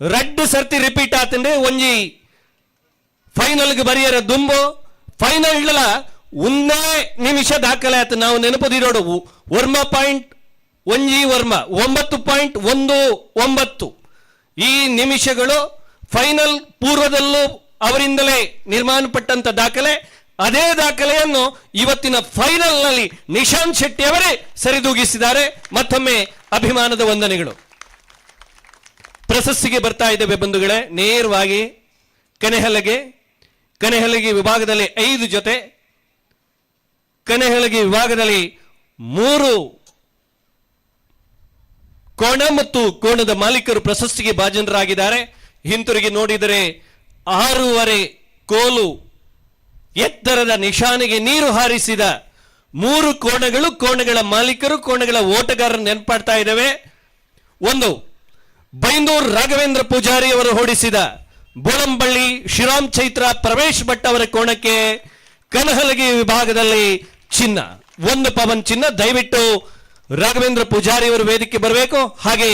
ರಡ್ಡು ಸರ್ತಿ ರಿಪೀಟ್ ಆತಂದ್ರೆ ಒಂಜಿ ಫೈನಲ್ಗೆ ಬರಿಯರ ದುಂಬು ಫೈನಲ್ ಒಂದೇ ನಿಮಿಷ ದಾಖಲೆ ಆಯ್ತು. ನಾವು ನೆನಪುದಿಡೋಡು ಒರ್ಂಬ ಪಾಯಿಂಟ್ ಒಂಜಿ ವರ್ಮ 9.19 ಈ ನಿಮಿಷಗಳು ಫೈನಲ್ ಪೂರ್ವದಲ್ಲೂ ಅವರಿಂದಲೇ ನಿರ್ಮಾಣಪಟ್ಟಂತ ದಾಖಲೆ. ಅದೇ ದಾಖಲೆಯನ್ನು ಇವತ್ತಿನ ಫೈನಲ್ನಲ್ಲಿ ನಿಶಾಂತ್ ಶೆಟ್ಟಿ ಅವರೇ ಸರಿದೂಗಿಸಿದ್ದಾರೆ. ಮತ್ತೊಮ್ಮೆ ಅಭಿಮಾನದ ವಂದನೆಗಳು. ಪ್ರಶಸ್ತಿಗೆ ಬರ್ತಾ ಇದ್ದೇವೆ ಬಂಧುಗಳೇ. ನೇರವಾಗಿ ಕನೆಹಲಗೆ ವಿಭಾಗದಲ್ಲಿ 5 ಜೊತೆ, ಕನೆಹಲಗೆ ವಿಭಾಗದಲ್ಲಿ 3 ಕೋಣ ಮತ್ತು ಕೋಣದ ಮಾಲೀಕರು ಪ್ರಶಸ್ತಿಗೆ ಭಾಜನರಾಗಿದ್ದಾರೆ. ಹಿಂತಿರುಗಿ ನೋಡಿದರೆ 6.5 ಕೋಲು ಎತ್ತರದ ನಿಶಾನೆಗೆ ನೀರು ಹಾರಿಸಿದ 3 ಕೋಣಗಳು, ಕೋಣಗಳ ಮಾಲೀಕರು, ಕೋಣಗಳ ಓಟಗಾರರು ನೆನಪಾಡ್ತಾ ಇದ್ದಾವೆ. ಒಂದು ಬೈಂದೂರು ರಾಘವೇಂದ್ರ ಪೂಜಾರಿ ಅವರು ಹೊಡಿಸಿದ ಬೋಳಂಬಳ್ಳಿ ಶ್ರೀರಾಮ್ ಚೈತ್ರ ಪ್ರವೇಶ್ ಭಟ್ ಅವರ ಕೋಣಕ್ಕೆ ಕನಹಲಗಿ ವಿಭಾಗದಲ್ಲಿ ಚಿನ್ನ, 1 ಪವನ್ ಚಿನ್ನ. ದಯವಿಟ್ಟು ರಾಘವೇಂದ್ರ ಪೂಜಾರಿ ಅವರು ವೇದಿಕೆ ಬರಬೇಕು. ಹಾಗೆ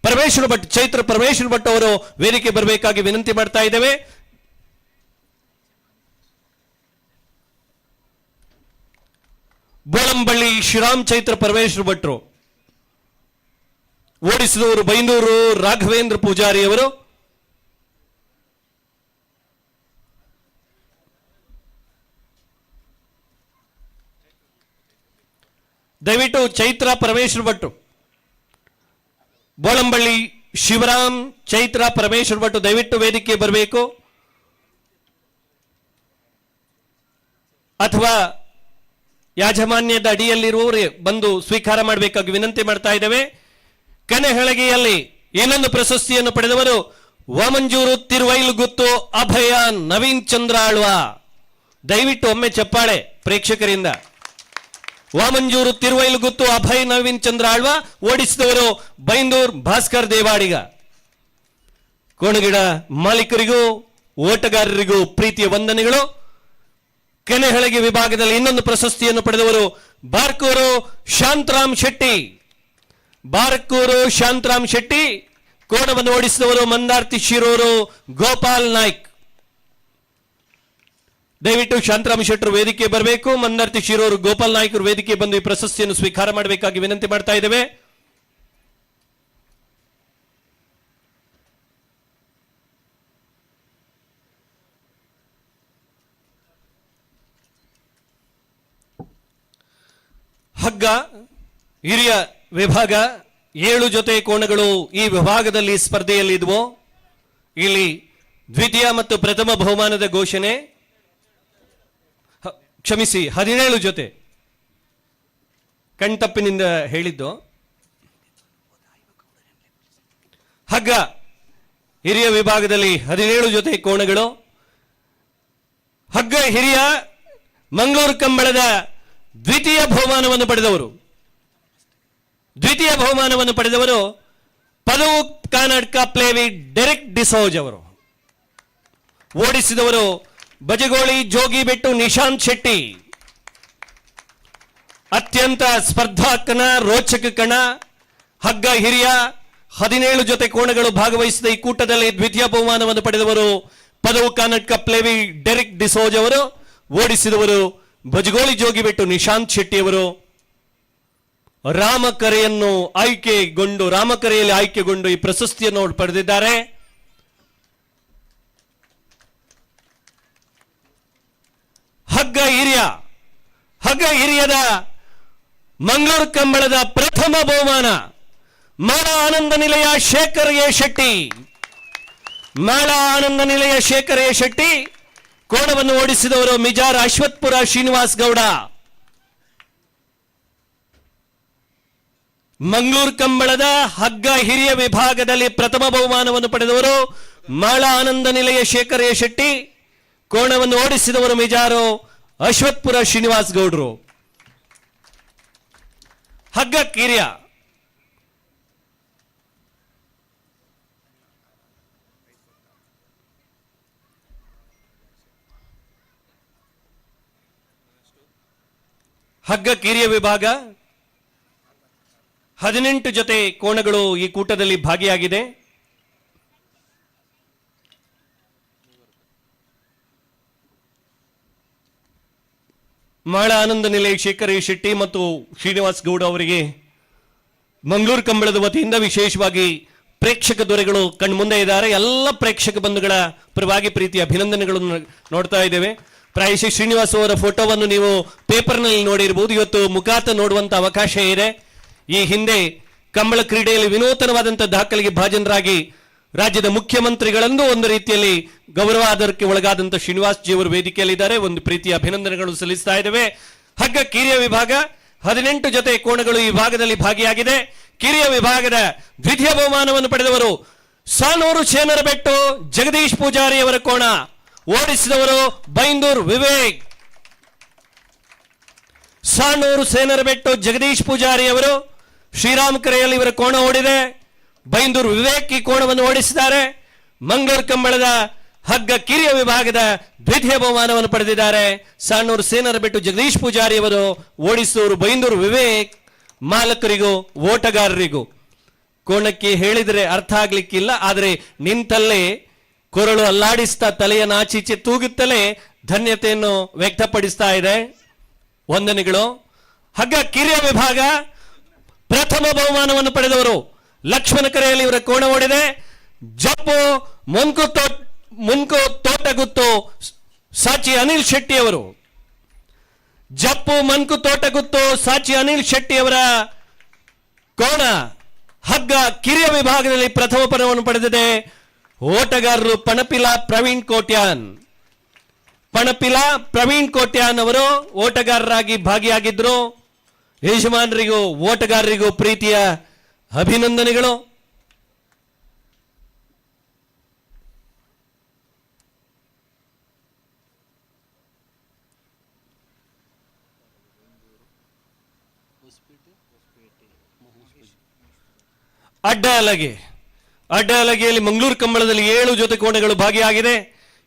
ಪರಮೇಶ್ವರ ಭಟ್, ಚೈತ್ರ ಪರಮೇಶ್ವರ ಭಟ್ ಅವರು ವೇದಿಕೆ ಬರಬೇಕಾಗಿ ವಿನಂತಿ ಮಾಡ್ತಾ ಇದ್ದೇವೆ. ಬೋಳಂಬಳ್ಳಿ ಶ್ರೀರಾಮ್ ಚೈತ್ರ ಪರಮೇಶ್ವರ ಭಟ್ರು ಓಡಿಸಿದವರು ಬೈಂದೂರು ರಾಘವೇಂದ್ರ ಪೂಜಾರಿ ಅವರು. ದಯವಿಟ್ಟು ಚೈತ್ರ ಪರಮೇಶ್ವರ ಭಟ್ರು, ಬೋಳಂಬಳ್ಳಿ ಶಿವರಾಮ್ ಚೈತ್ರ ಪರಮೇಶ್ವರ ಭಟ್ ದಯವಿಟ್ಟು ವೇದಿಕೆ ಬರಬೇಕು. ಅಥವಾ ಯಾಜಮಾನ್ಯದ ಅಡಿಯಲ್ಲಿರುವವರು ಬಂದು ಸ್ವೀಕಾರ ಮಾಡಬೇಕಾಗಿ ವಿನಂತಿ ಮಾಡ್ತಾ ಇದ್ದೇವೆ. ಕನೆಹಳಗಿಯಲ್ಲಿ ಇನ್ನೊಂದು ಪ್ರಶಸ್ತಿಯನ್ನು ಪಡೆದವರು ವಾಮಂಜೂರು ತಿರುವೈಲುಗುತ್ತು ಅಭಯ ನವೀನ್ ಚಂದ್ರ ಆಳ್ವ. ದಯವಿಟ್ಟು ಒಮ್ಮೆ ಚಪ್ಪಾಳೆ ಪ್ರೇಕ್ಷಕರಿಂದ. ವಾಮಂಜೂರು ತಿರುವೈಲುಗುತ್ತು ಅಭಯ್ ನವೀನ್ ಚಂದ್ರ ಆಳ್ವ, ಓಡಿಸಿದವರು ಬೈಂದೂರ್ ಭಾಸ್ಕರ್ ದೇವಾಡಿಗ. ಕೋಣಗಿಡ ಮಾಲೀಕರಿಗೂ ಓಟಗಾರರಿಗೂ ಪ್ರೀತಿಯ ವಂದನೆಗಳು. ಕೆನೆಹಳಗಿ ವಿಭಾಗದಲ್ಲಿ ಇನ್ನೊಂದು ಪ್ರಶಸ್ತಿಯನ್ನು ಪಡೆದವರು ಬಾರ್ಕೂರು ಶಾಂತರಾಮ್ ಶೆಟ್ಟಿ. ಬಾರ್ಕೂರು ಶಾಂತರಾಮ್ ಶೆಟ್ಟಿ, ಕೋಣವನ್ನು ಓಡಿಸಿದವರು ಮಂದಾರ್ತಿ ಶಿರೂರು ಗೋಪಾಲ್ ನಾಯ್ಕ್. ದಯವಿಟ್ಟು ಶಾಂತರಾಮ್ ಶೆಟ್ಟರು ವೇದಿಕೆ ಬರಬೇಕು. ಮಂದಾರ್ತಿ ಶಿರೂರು ಗೋಪಾಲ್ ನಾಯ್ಕರು ವೇದಿಕೆ ಬಂದು ಈ ಪ್ರಶಸ್ತಿಯನ್ನು ಸ್ವೀಕಾರ ಮಾಡಬೇಕಾಗಿ ವಿನಂತಿ ಮಾಡ್ತಾ ಇದ್ದೇವೆ. ಹಗ್ಗ ಹಿರಿಯ ವಿಭಾಗ 7 ಜೊತೆ ಕೋಣಗಳು ಈ ವಿಭಾಗದಲ್ಲಿ ಸ್ಪರ್ಧೆಯಲ್ಲಿ ಇದ್ವು. ಇಲ್ಲಿ ದ್ವಿತೀಯ ಮತ್ತು ಪ್ರಥಮ ಬಹುಮಾನದ ಘೋಷಣೆ. ಕ್ಷಮಿಸಿ, 17 ಜೊತೆ, ಕಣ್ತಪ್ಪಿನಿಂದ ಹೇಳಿದ್ದು. ಹಗ್ಗ ಹಿರಿಯ ವಿಭಾಗದಲ್ಲಿ 17 ಜೊತೆ ಕೋಣಗಳು. ಹಗ್ಗ ಹಿರಿಯ ಮಂಗಳೂರು ಕಂಬಳದ ದ್ವಿತೀಯ ಬಹುಮಾನವನ್ನು ಪಡೆದವರು, ದ್ವಿತೀಯ ಬಹುಮಾನವನ್ನು ಪಡೆದವರು ಪದವು ಕರ್ನಾಟಕ ಪ್ಲೇವಿ ಡೆರೆಕ್ ಡಿಸೋಜ್ ಅವರು. ಓಡಿಸಿದವರು ಬಜಗೋಳಿ ಜೋಗಿಬೆಟ್ಟು ನಿಶಾಂತ್ ಶೆಟ್ಟಿ. ಅತ್ಯಂತ ಸ್ಪರ್ಧಾ ಕಣ, ರೋಚಕ ಕಣ. ಹಗ್ಗ ಹಿರಿಯ 17 ಜೊತೆ ಕೋಣಗಳು ಭಾಗವಹಿಸಿದ ಈ ಕೂಟದಲ್ಲಿ ದ್ವಿತೀಯ ಬಹುಮಾನವನ್ನು ಪಡೆದವರು ಪದವು ಕರ್ನಾಟಕ ಪ್ಲೇವಿ ಡೆರೆಕ್ ಡಿಸೋಜ್ ಅವರು. ಓಡಿಸಿದವರು ಬಜಗೋಳಿ ಜೋಗಿಬೆಟ್ಟು ನಿಶಾಂತ್ ಶೆಟ್ಟಿ ಅವರು. ರಾಮಕರೆಯನ್ನು ಆಯ್ಕೆಗೊಂಡು, ರಾಮಕರೆಯಲ್ಲಿ ಆಯ್ಕೆಗೊಂಡು ಈ ಪ್ರಶಸ್ತಿಯನ್ನು ಅವರು ಪಡೆದಿದ್ದಾರೆ. ಹಗ್ಗ ಹಿರಿಯ, ಹಗ್ಗ ಹಿರಿಯದ ಮಂಗಳೂರು ಕಂಬಳದ ಪ್ರಥಮ ಬಹುಮಾನ ಮಾಳ ಆನಂದ ನಿಲಯ ಶೇಖರ್ ಎ ಶೆಟ್ಟಿ. ಮಾಳ ಆನಂದ ನಿಲಯ ಶೇಖರ್ ಎ ಶೆಟ್ಟಿ. ಕೋಣವನ್ನು ಓಡಿಸಿದವರು ಮಿಜಾರ್ ಅಶ್ವತ್ಪುರ ಶ್ರೀನಿವಾಸ್ ಗೌಡ. ಮಂಗಳೂರು ಕಂಬಳದ ಹಗ್ಗ ಹಿರಿಯ ವಿಭಾಗದಲ್ಲಿ ಪ್ರಥಮ ಬಹುಮಾನವನ್ನು ಪಡೆದವರು ಮಾಳ ಆನಂದ ನಿಲಯ ಶೇಖರ್ ಎ ಶೆಟ್ಟಿ. ಕೋಣವನ್ನು ಓಡಿಸಿದವರು ಮಿಜಾರು ಅಶ್ವತ್ಪುರ ಶ್ರೀನಿವಾಸ್ ಗೌಡ್ರು. ಹಗ್ಗ ಕಿರಿಯ ಹಗ್ಗ ಕಿರಿಯ ವಿಭಾಗ 18 ಜೊತೆ ಕೋಣಗಳು ಈ ಕೂಟದಲ್ಲಿ ಭಾಗಿಯಾಗಿದೆ. ಮಾಳ ಆನಂದ ನಿಲಯ ಶೇಖರ್ ಎ ಶೆಟ್ಟಿ ಮತ್ತು ಶ್ರೀನಿವಾಸ್ ಗೌಡ ಅವರಿಗೆ ಮಂಗಳೂರು ಕಂಬಳದ ವತಿಯಿಂದ ವಿಶೇಷವಾಗಿ ಪ್ರೇಕ್ಷಕ ದೊರೆಗಳು ಕಣ್ಮುಂದೆ ಇದ್ದಾರೆ. ಎಲ್ಲ ಪ್ರೇಕ್ಷಕ ಬಂಧುಗಳ ಪರವಾಗಿ ಪ್ರೀತಿಯ ಅಭಿನಂದನೆಗಳನ್ನು ನೋಡ್ತಾ ಇದ್ದೇವೆ. ಪ್ರಾಯಶಃ ಶ್ರೀನಿವಾಸ್ ಅವರ ಫೋಟೋವನ್ನು ನೀವು ಪೇಪರ್ನಲ್ಲಿ ನೋಡಿರಬಹುದು, ಇವತ್ತು ಮುಖಾತ ನೋಡುವಂತ ಅವಕಾಶ ಇದೆ. ಈ ಹಿಂದೆ ಕಂಬಳ ಕ್ರೀಡೆಯಲ್ಲಿ ವಿನೂತನವಾದಂತಹ ದಾಖಲೆಗೆ ಭಾಜನರಾಗಿ ರಾಜ್ಯದ ಮುಖ್ಯಮಂತ್ರಿಗಳಂದು ಒಂದು ರೀತಿಯಲ್ಲಿ ಗೌರವ ಆದರಕ್ಕೆ ಒಳಗಾದಂಥ ಶ್ರೀನಿವಾಸ್ ಜಿ ಅವರು ವೇದಿಕೆಯಲ್ಲಿದ್ದಾರೆ. ಒಂದು ಪ್ರೀತಿಯ ಅಭಿನಂದನೆಗಳು ಸಲ್ಲಿಸ್ತಾ ಇದ್ದೇವೆ. ಹಗ್ಗ ಕಿರಿಯ ವಿಭಾಗ 18 ಜೊತೆ ಕೋಣಗಳು ಈ ವಿಭಾಗದಲ್ಲಿ ಭಾಗಿಯಾಗಿದೆ. ಕಿರಿಯ ವಿಭಾಗದ ದ್ವಿತೀಯ ಬಹುಮಾನವನ್ನು ಪಡೆದವರು ಸಾನೂರು ಶೇನರಬೆಟ್ಟು ಜಗದೀಶ್ ಪೂಜಾರಿ ಅವರ ಕೋಣ, ಓಡಿಸಿದವರು ಬೈಂದೂರ್ ವಿವೇಕ್. ಸಾನೂರು ಸೇನರಬೆಟ್ಟು ಜಗದೀಶ್ ಪೂಜಾರಿ ಅವರು ಶ್ರೀರಾಮ್ ಕೆರೆಯಲ್ಲಿ ಇವರ ಕೋಣ ಓಡಿದೆ. ಬೈಂದೂರು ವಿವೇಕ್ ಈ ಕೋಣವನ್ನು ಓಡಿಸಿದ್ದಾರೆ. ಮಂಗಳೂರು ಕಂಬಳದ ಹಗ್ಗ ಕಿರಿಯ ವಿಭಾಗದ ದ್ವಿತೀಯ ಬಹುಮಾನವನ್ನು ಪಡೆದಿದ್ದಾರೆ ಸಾಣೂರು ಸೇನರಬೆಟ್ಟು ಜಗದೀಶ್ ಪೂಜಾರಿ ಅವರು, ಓಡಿಸಿದವರು ಬೈಂದೂರು ವಿವೇಕ್. ಮಾಲಕರಿಗೂ ಓಟಗಾರರಿಗೂ ಕೋಣಕ್ಕೆ ಹೇಳಿದರೆ ಅರ್ಥ ಆಗ್ಲಿಕ್ಕಿಲ್ಲ, ಆದರೆ ನಿಂತಲ್ಲೇ ಕೊರಳು ಅಲ್ಲಾಡಿಸ್ತಾ ತಲೆಯನ್ನು ಆಚೀಚೆ ತೂಗುತ್ತಲೇ ಧನ್ಯತೆಯನ್ನು ವ್ಯಕ್ತಪಡಿಸ್ತಾ ಇದೆ. ವಂದನೆಗಳು. ಹಗ್ಗ ಕಿರಿಯ ವಿಭಾಗ ಪ್ರಥಮ ಬಹುಮಾನವನ್ನು ಪಡೆದವರು ಲಕ್ಷ್ಮಣ ಕರೆಯಲ್ಲಿ ಇವರ ಕೋಣ ಓಡಿದೆ. ಜಪ್ಪು ಮುನ್ಕು ತೋಟಗುತ್ತು ಸಾಚಿ ಅನಿಲ್ ಶೆಟ್ಟಿ ಅವರು. ಜಪ್ಪು ಮನ್ಕು ತೋಟಗುತ್ತು ಸಾಚಿ ಅನಿಲ್ ಶೆಟ್ಟಿ ಅವರ ಕೋಣ ಹಗ್ಗ ಕಿರಿಯ ವಿಭಾಗದಲ್ಲಿ ಪ್ರಥಮ ಪದವನ್ನು ಪಡೆದಿದೆ. ಓಟಗಾರರು ಪಣಪಿಲ ಪ್ರವೀಣ್ ಕೋಟ್ಯಾನ್. ಪಣಪಿಲ ಪ್ರವೀಣ್ ಕೋಟ್ಯಾನ್ ಅವರು ಓಟಗಾರರಾಗಿ ಭಾಗಿಯಾಗಿದ್ರು. ಯಜಮಾನರಿಗೂ ಓಟಗಾರರಿಗೂ ಪ್ರೀತಿಯ ಅಭಿನಂದನೆಗಳು. ಅಡ್ಡ ಅಲಗೆ, ಅಡ್ಡ ಅಲಗೆಯಲ್ಲಿ ಮಂಗಳೂರು ಕಂಬಳದಲ್ಲಿ 7 ಜೊತೆ ಕೋಣೆಗಳು ಭಾಗಿಯಾಗಿದೆ.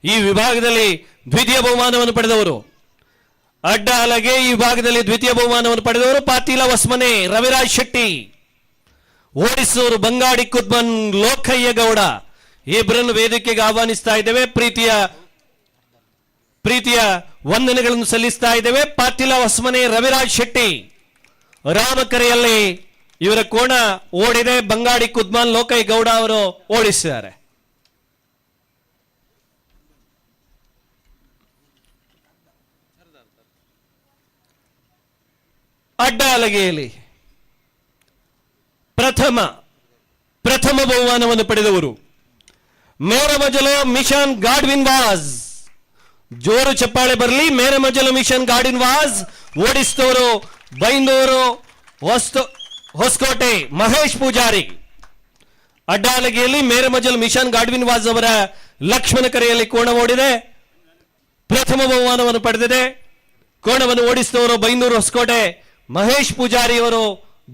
ಈ ವಿಭಾಗದಲ್ಲಿ ದ್ವಿತೀಯ ಬಹುಮಾನವನ್ನು ಪಡೆದವರು ಅಡ್ಡ ಅಲಗೆ ಈ ವಿಭಾಗದಲ್ಲಿ ದ್ವಿತೀಯ ಬಹುಮಾನವನ್ನು ಪಡೆದವರು ಪಾಟೀಲ ಹೊಸ್ಮನೆ ರವಿರಾಜ್ ಶೆಟ್ಟಿ, ಓಡಿಸೋರು ಬಂಗಾಡಿ ಕುದ್ಮನ್ ಲೋಕಯ್ಯ ಗೌಡ. ಇಬ್ಬರನ್ನು ವೇದಿಕೆಗೆ ಆಹ್ವಾನಿಸ್ತಾ ಇದ್ದೇವೆ. ಪ್ರೀತಿಯ ವಂದನೆಗಳನ್ನು ಸಲ್ಲಿಸ್ತಾ ಇದ್ದೇವೆ. ಪಾಟೀಲ ಹೊಸ್ಮನೆ ರವಿರಾಜ್ ಶೆಟ್ಟಿ ರಾಮಕರೆಯಲ್ಲಿ ಇವರ ಕೋಣ ಓಡಿದೆ. ಬಂಗಾಡಿ ಕುದ್ಮನ್ ಲೋಕಯ್ಯ ಗೌಡ ಅವರು ಓಡಿಸಿದ್ದಾರೆ. ಅಡ್ಡ ಅಲಗೆಯಲ್ಲಿ ಪ್ರಥಮ ಬಹುಮಾನವನ್ನು ಪಡೆದವರು ಮೇರಮಜಲು mission Godwin was. ಜೋರು ಚಪ್ಪಾಳೆ ಬರಲಿ. ಮೇರಮಜಲು mission Godwin was, ಓಡಿಸಿದವರು Byndoor Hosakote Mahesh Poojary. ಅಡ್ಡ ಅಲಗೆಯಲ್ಲಿ ಮೇರಮಜಲು mission Godwin was ಅವರ ಲಕ್ಷ್ಮಣ ಕರೆಯಲ್ಲಿ ಕೋಣ ಓಡಿದೆ, ಪ್ರಥಮ ಬಹುಮಾನವನ್ನು ಪಡೆದಿದೆ. ಕೋಣವನ್ನು ಓಡಿಸಿದವರು ಬೈಂದೂರು ಹೊಸಕೋಟೆ ಮಹೇಶ್ ಪೂಜಾರಿ ಅವರು.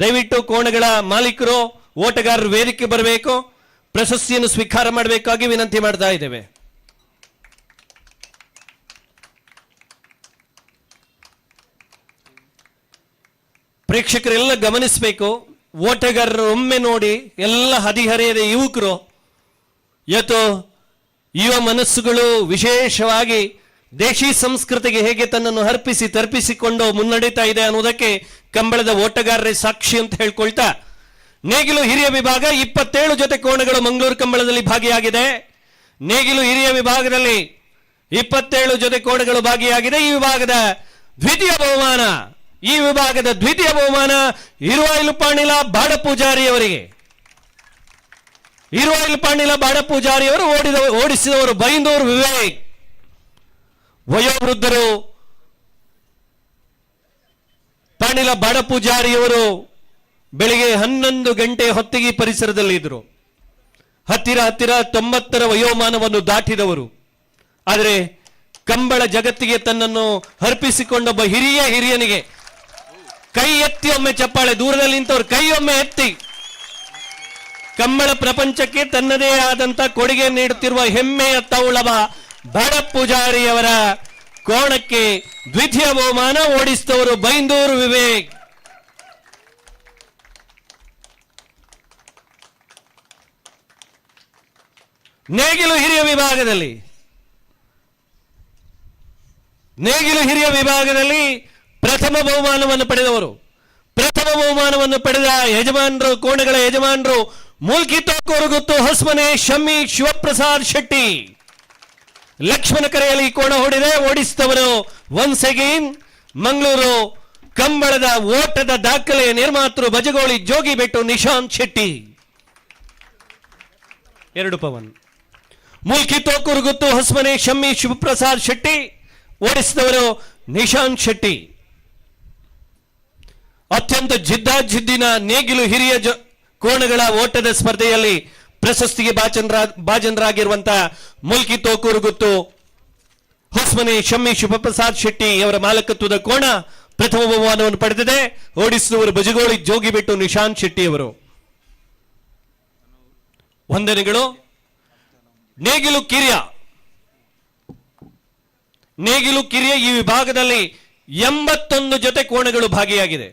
ದಯವಿಟ್ಟು ಕೋಣಗಳ ಮಾಲೀಕರು, ಓಟಗಾರರು ವೇದಿಕೆ ಬರಬೇಕು, ಪ್ರಶಸ್ತಿಯನ್ನು ಸ್ವೀಕಾರ ಮಾಡಬೇಕಾಗಿ ವಿನಂತಿ ಮಾಡ್ತಾ ಇದ್ದೇವೆ. ಪ್ರೇಕ್ಷಕರೆಲ್ಲ ಗಮನಿಸಬೇಕು. ಓಟಗಾರರು ಒಮ್ಮೆ ನೋಡಿ ಎಲ್ಲ ಹದಿಹರೆಯದ ಯುವಕರು, ಇವತ್ತು ಯುವ ಮನಸ್ಸುಗಳು ವಿಶೇಷವಾಗಿ ದೇಶಿ ಸಂಸ್ಕೃತಿಗೆ ಹೇಗೆ ತನ್ನನ್ನು ಅರ್ಪಿಸಿ ತರ್ಪಿಸಿಕೊಂಡು ಮುನ್ನಡೀತಾ ಇದೆ ಅನ್ನೋದಕ್ಕೆ ಕಂಬಳದ ಓಟಗಾರರೇ ಸಾಕ್ಷಿ ಅಂತ ಹೇಳ್ಕೊಳ್ತಾ, ನೇಗಿಲು ಹಿರಿಯ ವಿಭಾಗ 27 ಜೊತೆ ಕೋಣಗಳು ಮಂಗಳೂರು ಕಂಬಳದಲ್ಲಿ ಭಾಗಿಯಾಗಿದೆ. ನೇಗಿಲು ಹಿರಿಯ ವಿಭಾಗದಲ್ಲಿ 27 ಜೊತೆ ಕೋಣಗಳು ಭಾಗಿಯಾಗಿದೆ. ಈ ವಿಭಾಗದ ದ್ವಿತೀಯ ಬಹುಮಾನ, ಈ ವಿಭಾಗದ ದ್ವಿತೀಯ ಬಹುಮಾನ ಇರುವಾಯಿಲು ಪಾಣಿಲ ಬಾಡ ಪೂಜಾರಿ ಅವರಿಗೆ. ಇರುವಾಯಿಲು ಪಾಣಿಲ ಬಾಡ ಪೂಜಾರಿ ಅವರು ಓಡಿಸಿದವರು ಬೈಂದೂರು ವಿವೇಕ್. ವಯೋವೃದ್ಧರು ಪಾಣಿಲ ಬಾಡ ಪೂಜಾರಿಯವರು ಬೆಳಿಗ್ಗೆ 11 ಗಂಟೆ ಹೊತ್ತಿಗೆ ಪರಿಸರದಲ್ಲಿ ಇದ್ರು. ಹತ್ತಿರ ಹತ್ತಿರ 90ರ ವಯೋಮಾನವನ್ನು ದಾಟಿದವರು. ಆದರೆ ಕಂಬಳ ಜಗತ್ತಿಗೆ ತನ್ನನ್ನು ಅರ್ಪಿಸಿಕೊಂಡೊಬ್ಬ ಹಿರಿಯ ಹಿರಿಯನಿಗೆ ಕೈ ಎತ್ತಿ ಒಮ್ಮೆ ಚಪ್ಪಾಳೆ, ದೂರದಲ್ಲಿ ನಿಂತವರು ಕೈ ಒಮ್ಮೆ ಎತ್ತಿ ಕಂಬಳ ಪ್ರಪಂಚಕ್ಕೆ ತನ್ನದೇ ಆದಂತ ಕೊಡುಗೆ ನೀಡುತ್ತಿರುವ ಹೆಮ್ಮೆಯ ತೌಳವ ಬಾಡ ಪೂಜಾರಿಯವರ ಕೋಣಕ್ಕೆ ದ್ವಿತೀಯ ಬಹುಮಾನ, ಓಡಿಸಿದವರು ಬೈಂದೂರು ವಿವೇಕ್. ನೇಗಿಲು ಹಿರಿಯ ವಿಭಾಗದಲ್ಲಿ, ನೇಗಿಲು ಹಿರಿಯ ವಿಭಾಗದಲ್ಲಿ ಪ್ರಥಮ ಬಹುಮಾನವನ್ನು ಪಡೆದವರು, ಪ್ರಥಮ ಬಹುಮಾನವನ್ನು ಪಡೆದ ಯಜಮಾನರು, ಕೋಣಗಳ ಯಜಮಾನರು ಮೂಲ್ಕಿ ತೋಕೂರುಗುತ್ತು ಹೊಸ್ಮನೆ ಶಮ್ಮಿ ಶಿವಪ್ರಸಾದ್ ಶೆಟ್ಟಿ. ಲಕ್ಷ್ಮಣ ಕರೆಯಲ್ಲಿ ಕೋಣ ಹೊಡಿದೆ, ಓಡಿಸಿದವರು ಒನ್ಸ್ ಅಗೇನ್ ಮಂಗಳೂರು ಕಂಬಳದ ಓಟದ ದಾಖಲೆಯ ನಿರ್ಮಾತೃ ಬಜಗೋಳಿ ಜೋಗಿಬೆಟ್ಟು ನಿಶಾಂತ್ ಶೆಟ್ಟಿ. 2 ಪವನ್. ಮೂಲ್ಕಿ ತೋಕೂರುಗುತ್ತು ಹೊಸ್ಮನೆ ಶಮ್ಮಿ ಶಿವಪ್ರಸಾದ್ ಶೆಟ್ಟಿ, ಓಡಿಸಿದವರು ನಿಶಾಂತ್ ಶೆಟ್ಟಿ. ಅತ್ಯಂತ ಜಿದ್ದಾಜಿದ್ದಿನ ನೇಗಿಲು ಹಿರಿಯ ಕೋಣಗಳ ಓಟದ ಸ್ಪರ್ಧೆಯಲ್ಲಿ ಪ್ರಶಸ್ತಿಗೆ ಭಾಜನರಾಗಿರುವಂತಹ ಮುಲ್ಕಿ ತೋಕೂರುಗುತ್ತು ಹೊಸ್ಮನೆ ಶಮ್ಮಿ ಶಿವಪ್ರಸಾದ್ ಶೆಟ್ಟಿ ಅವರ ಮಾಲಕತ್ವದ ಕೋಣ ಪ್ರಥಮ ಬಹುಮಾನವನ್ನು ಪಡೆದಿದೆ. ಓಡಿಸಿದವರು ಬಜಗೋಳಿ ಜೋಗಿಬೆಟ್ಟು ನಿಶಾಂತ್ ಶೆಟ್ಟಿ ಅವರು. ವಂದನೆಗಳು. ನೇಗಿಲು ಕಿರಿಯ, ನೇಗಿಲು ಕಿರಿಯ ಈ ವಿಭಾಗದಲ್ಲಿ 81 ಜೊತೆ ಕೋಣಗಳು ಭಾಗಿಯಾಗಿದೆ.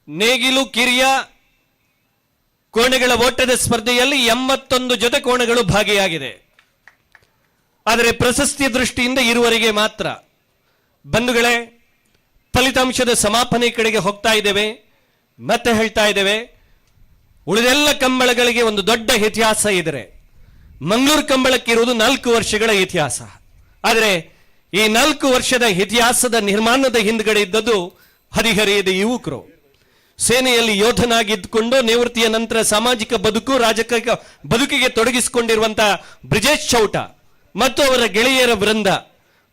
ನೇಗಿಲು ಕಿರಿಯ ಕೋಣೆಗಳ ಓಟದ ಸ್ಪರ್ಧೆಯಲ್ಲಿ 81 ಜೊತೆ ಕೋಣೆಗಳು ಭಾಗಿಯಾಗಿದೆ. ಆದರೆ ಪ್ರಶಸ್ತಿ ದೃಷ್ಟಿಯಿಂದ ಇರುವವರೆಗೆ ಮಾತ್ರ. ಬಂಧುಗಳೇ, ಫಲಿತಾಂಶದ ಸಮಾಪನೆ ಕಡೆಗೆ ಹೋಗ್ತಾ ಇದ್ದೇವೆ. ಮತ್ತೆ ಹೇಳ್ತಾ ಇದ್ದೇವೆ, ಉಳಿದೆಲ್ಲ ಕಂಬಳಗಳಿಗೆ ಒಂದು ದೊಡ್ಡ ಇತಿಹಾಸ ಇದ್ರೆ ಮಂಗಳೂರು ಕಂಬಳಕ್ಕಿರುವುದು 4 ವರ್ಷಗಳ ಇತಿಹಾಸ. ಆದರೆ ಈ 4 ವರ್ಷದ ಇತಿಹಾಸದ ನಿರ್ಮಾಣದ ಹಿಂದ್ಗಡೆ ಇದ್ದದ್ದು ಹದಿಹರೆಯದ ಯುವಕರು. ಸೇನೆಯಲ್ಲಿ ಯೋಧನಾಗಿದ್ದುಕೊಂಡು ನಿವೃತ್ತಿಯ ನಂತರ ಸಾಮಾಜಿಕ ಬದುಕು, ರಾಜಕೀಯ ಬದುಕಿಗೆ ತೊಡಗಿಸಿಕೊಂಡಿರುವಂತಹ ಬ್ರಿಜೇಶ್ ಚೌಟ ಮತ್ತು ಅವರ ಗೆಳೆಯರ ವೃಂದ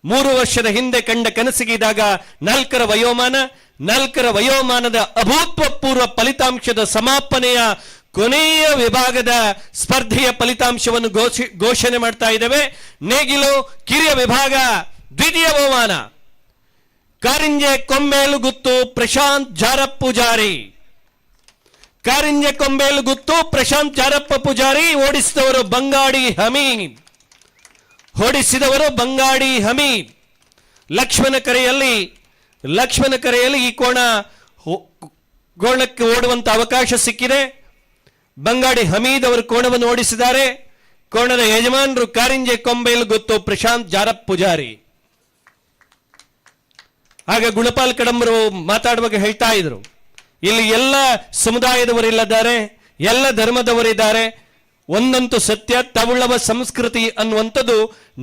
3 ವರ್ಷದ ಹಿಂದೆ ಕಂಡ ಕನಸಿಗೆ ಇದ್ದಾಗ 4ರ ವಯೋಮಾನ, 4ರ ವಯೋಮಾನದ ಅಭೂತಪೂರ್ವ ಫಲಿತಾಂಶದ ಸಮಾಪನೆಯ ಕೊನೆಯ ವಿಭಾಗದ ಸ್ಪರ್ಧೆಯ ಫಲಿತಾಂಶವನ್ನು ಘೋಷಣೆ ಮಾಡ್ತಾ ಇದ್ದೇವೆ. ನೇಗಿಲು ಕಿರಿಯ ವಿಭಾಗ ದ್ವಿತೀಯ ಬಹುಮಾನ Karinje Kombelu Guttu Prashant Jarappa Poojary. Karinje Kombelu Guttu Prashant Jarappa Poojary. ಓಡಿಸಿದವರು Bangadi Hameed. ಓಡಿಸಿದವರು Bangadi Hameed. Lakshmana ಕರೆಯಲ್ಲಿ, ಲಕ್ಷ್ಮಣ ಕರೆಯಲ್ಲಿ ಈ ಕೋಣ ಗೋಣಕ್ಕೆ ಓಡುವಂತ ಅವಕಾಶ ಸಿಕ್ಕಿದೆ. ಬಂಗಾಡಿ ಹಮೀದ್ ಅವರು ಕೋಣವನ್ನು ಓಡಿಸಿದ್ದಾರೆ. ಕೋಣದ ಯಜಮಾನರು ಕಾರಿಂಜೆ ಕೊಂಬೇಲು ಗುತ್ತು ಪ್ರಶಾಂತ್ ಜಾರಪ್ಪ ಪೂಜಾರಿ. ಆಗ ಗುಣಪಾಲ್ ಕಡಂಬರು ಮಾತಾಡುವಾಗ ಹೇಳ್ತಾ ಇದ್ರು, ಇಲ್ಲಿ ಎಲ್ಲ ಸಮುದಾಯದವರಿಲ್ಲದ್ದಾರೆ, ಎಲ್ಲ ಧರ್ಮದವರಿದ್ದಾರೆ. ಒಂದಂತೂ ಸತ್ಯ, ತವುಳವ ಸಂಸ್ಕೃತಿ ಅನ್ನುವಂಥದ್ದು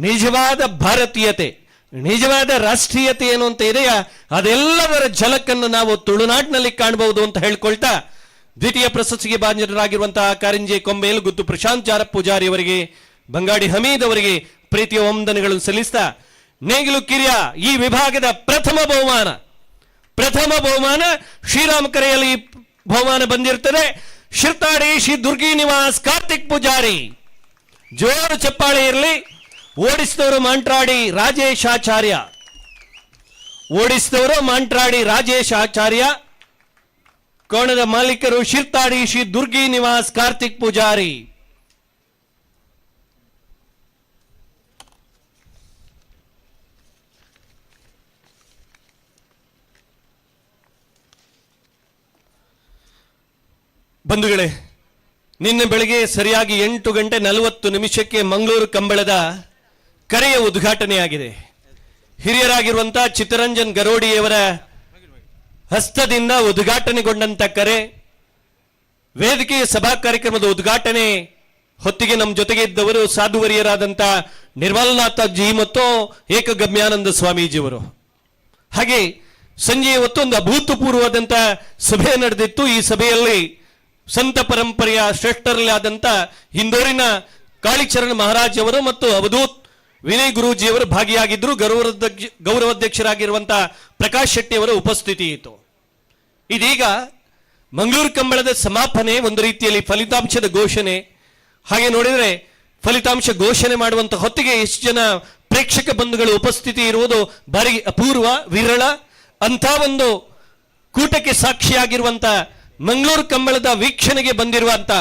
ನಿಜವಾದ ಭಾರತೀಯತೆ, ನಿಜವಾದ ರಾಷ್ಟ್ರೀಯತೆ ಏನು ಅಂತ ಇದೆಯಾ ಅದೆಲ್ಲವರ ಝಲಕನ್ನು ನಾವು ತುಳುನಾಡಿನಲ್ಲಿ ಕಾಣಬಹುದು ಅಂತ ಹೇಳ್ಕೊಳ್ತಾ ದ್ವಿತೀಯ ಪ್ರಶಸ್ತಿಗೆ ಭಾಜನರಾಗಿರುವಂತಹ ಕಾರಿಂಜೆ ಕೊಂಬೇಲು ಗುತ್ತು ಪ್ರಶಾಂತ್ ಜಾರಪ್ಪ ಪೂಜಾರಿ ಅವರಿಗೆ, ಬಂಗಾಡಿ ಹಮೀದ್ ಅವರಿಗೆ ಪ್ರೀತಿಯ ವಂದನೆಗಳನ್ನು ಸಲ್ಲಿಸ್ತಾ, ನೇಗಿಲು ಕಿರಿಯ ಈ ವಿಭಾಗದ ಪ್ರಥಮ ಬಹುಮಾನ, ಪ್ರಥಮ ಬಹುಮಾನ ಶ್ರೀರಾಮ ಕರೆಯಲ್ಲಿ ಬಹುಮಾನ ಬಂದಿರ್ತದೆ. ಶಿರ್ತಾಡಿ ಶ್ರೀ ದುರ್ಗಿ ನಿವಾಸ್ ಕಾರ್ತಿಕ್ ಪೂಜಾರಿ, ಜೋರು ಚಪ್ಪಾಳೆ ಇರಲಿ. ಓಡಿಸಿದವರು ಮಾಂಟ್ರಾಡಿ ರಾಜೇಶ್ ಆಚಾರ್ಯ, ಓಡಿಸಿದವರು ಮಾಂಟ್ರಾಡಿ ರಾಜೇಶ್ ಆಚಾರ್ಯ. ಕೋಣದ ಮಾಲೀಕರು ಶಿರ್ತಾಡಿ ಶ್ರೀ ದುರ್ಗಿ ನಿವಾಸ್ ಕಾರ್ತಿಕ್ ಪೂಜಾರಿ. ಬಂಧುಗಳೇ, ನಿನ್ನೆ ಬೆಳಗ್ಗೆ ಸರಿಯಾಗಿ 8:40 ಮಂಗಳೂರು ಕಂಬಳದ ಕರೆಯ ಉದ್ಘಾಟನೆಯಾಗಿದೆ. ಹಿರಿಯರಾಗಿರುವಂತಹ ಚಿತ್ತರಂಜನ್ ಗರೋಡಿಯವರ ಹಸ್ತದಿಂದ ಉದ್ಘಾಟನೆಗೊಂಡಂತ ಕರೆ. ವೇದಿಕೆಯ ಸಭಾ ಕಾರ್ಯಕ್ರಮದ ಉದ್ಘಾಟನೆ ಹೊತ್ತಿಗೆ ನಮ್ಮ ಜೊತೆಗೆ ಇದ್ದವರು ಸಾಧುವರಿಯರಾದಂಥ ನಿರ್ಮಲನಾಥ ಜಿ ಮತ್ತು ಏಕಗಮ್ಯಾನಂದ ಸ್ವಾಮೀಜಿಯವರು. ಹಾಗೆ ಸಂಜೆಯ ಹೊತ್ತು ಒಂದು ಅಭೂತಪೂರ್ವವಾದಂಥ ಸಭೆ ನಡೆದಿತ್ತು. ಈ ಸಭೆಯಲ್ಲಿ ಸಂತ ಪರಂಪರೆಯ ಶ್ರೇಷ್ಠರಲ್ಲಿ ಆದಂಥ ಇಂದೋರಿನ ಕಾಳಿಚರಣ ಮಹಾರಾಜ್ ಅವರು ಮತ್ತು ಅವಧೂತ್ ವಿನಯ್ ಗುರೂಜಿಯವರು ಭಾಗಿಯಾಗಿದ್ದರು. ಗೌರವಾಧ್ಯಕ್ಷರಾಗಿರುವಂತಹ ಪ್ರಕಾಶ್ ಶೆಟ್ಟಿ ಅವರ ಉಪಸ್ಥಿತಿ ಇತ್ತು. ಇದೀಗ ಮಂಗಳೂರು ಕಂಬಳದ ಸಮಾಪನೆ, ಒಂದು ರೀತಿಯಲ್ಲಿ ಫಲಿತಾಂಶದ ಘೋಷಣೆ. ಹಾಗೆ ನೋಡಿದರೆ ಫಲಿತಾಂಶ ಘೋಷಣೆ ಮಾಡುವಂತ ಹೊತ್ತಿಗೆ ಎಷ್ಟು ಜನ ಪ್ರೇಕ್ಷಕ ಬಂಧುಗಳು ಉಪಸ್ಥಿತಿ ಇರುವುದು ಭಾರಿ ಅಪೂರ್ವ, ವಿರಳ. ಅಂಥ ಒಂದು ಕೂಟಕ್ಕೆ ಸಾಕ್ಷಿಯಾಗಿರುವಂತ ಮಂಗಳೂರು ಕಂಬಳದ ವೀಕ್ಷಣೆಗೆ ಬಂದಿರುವಂತ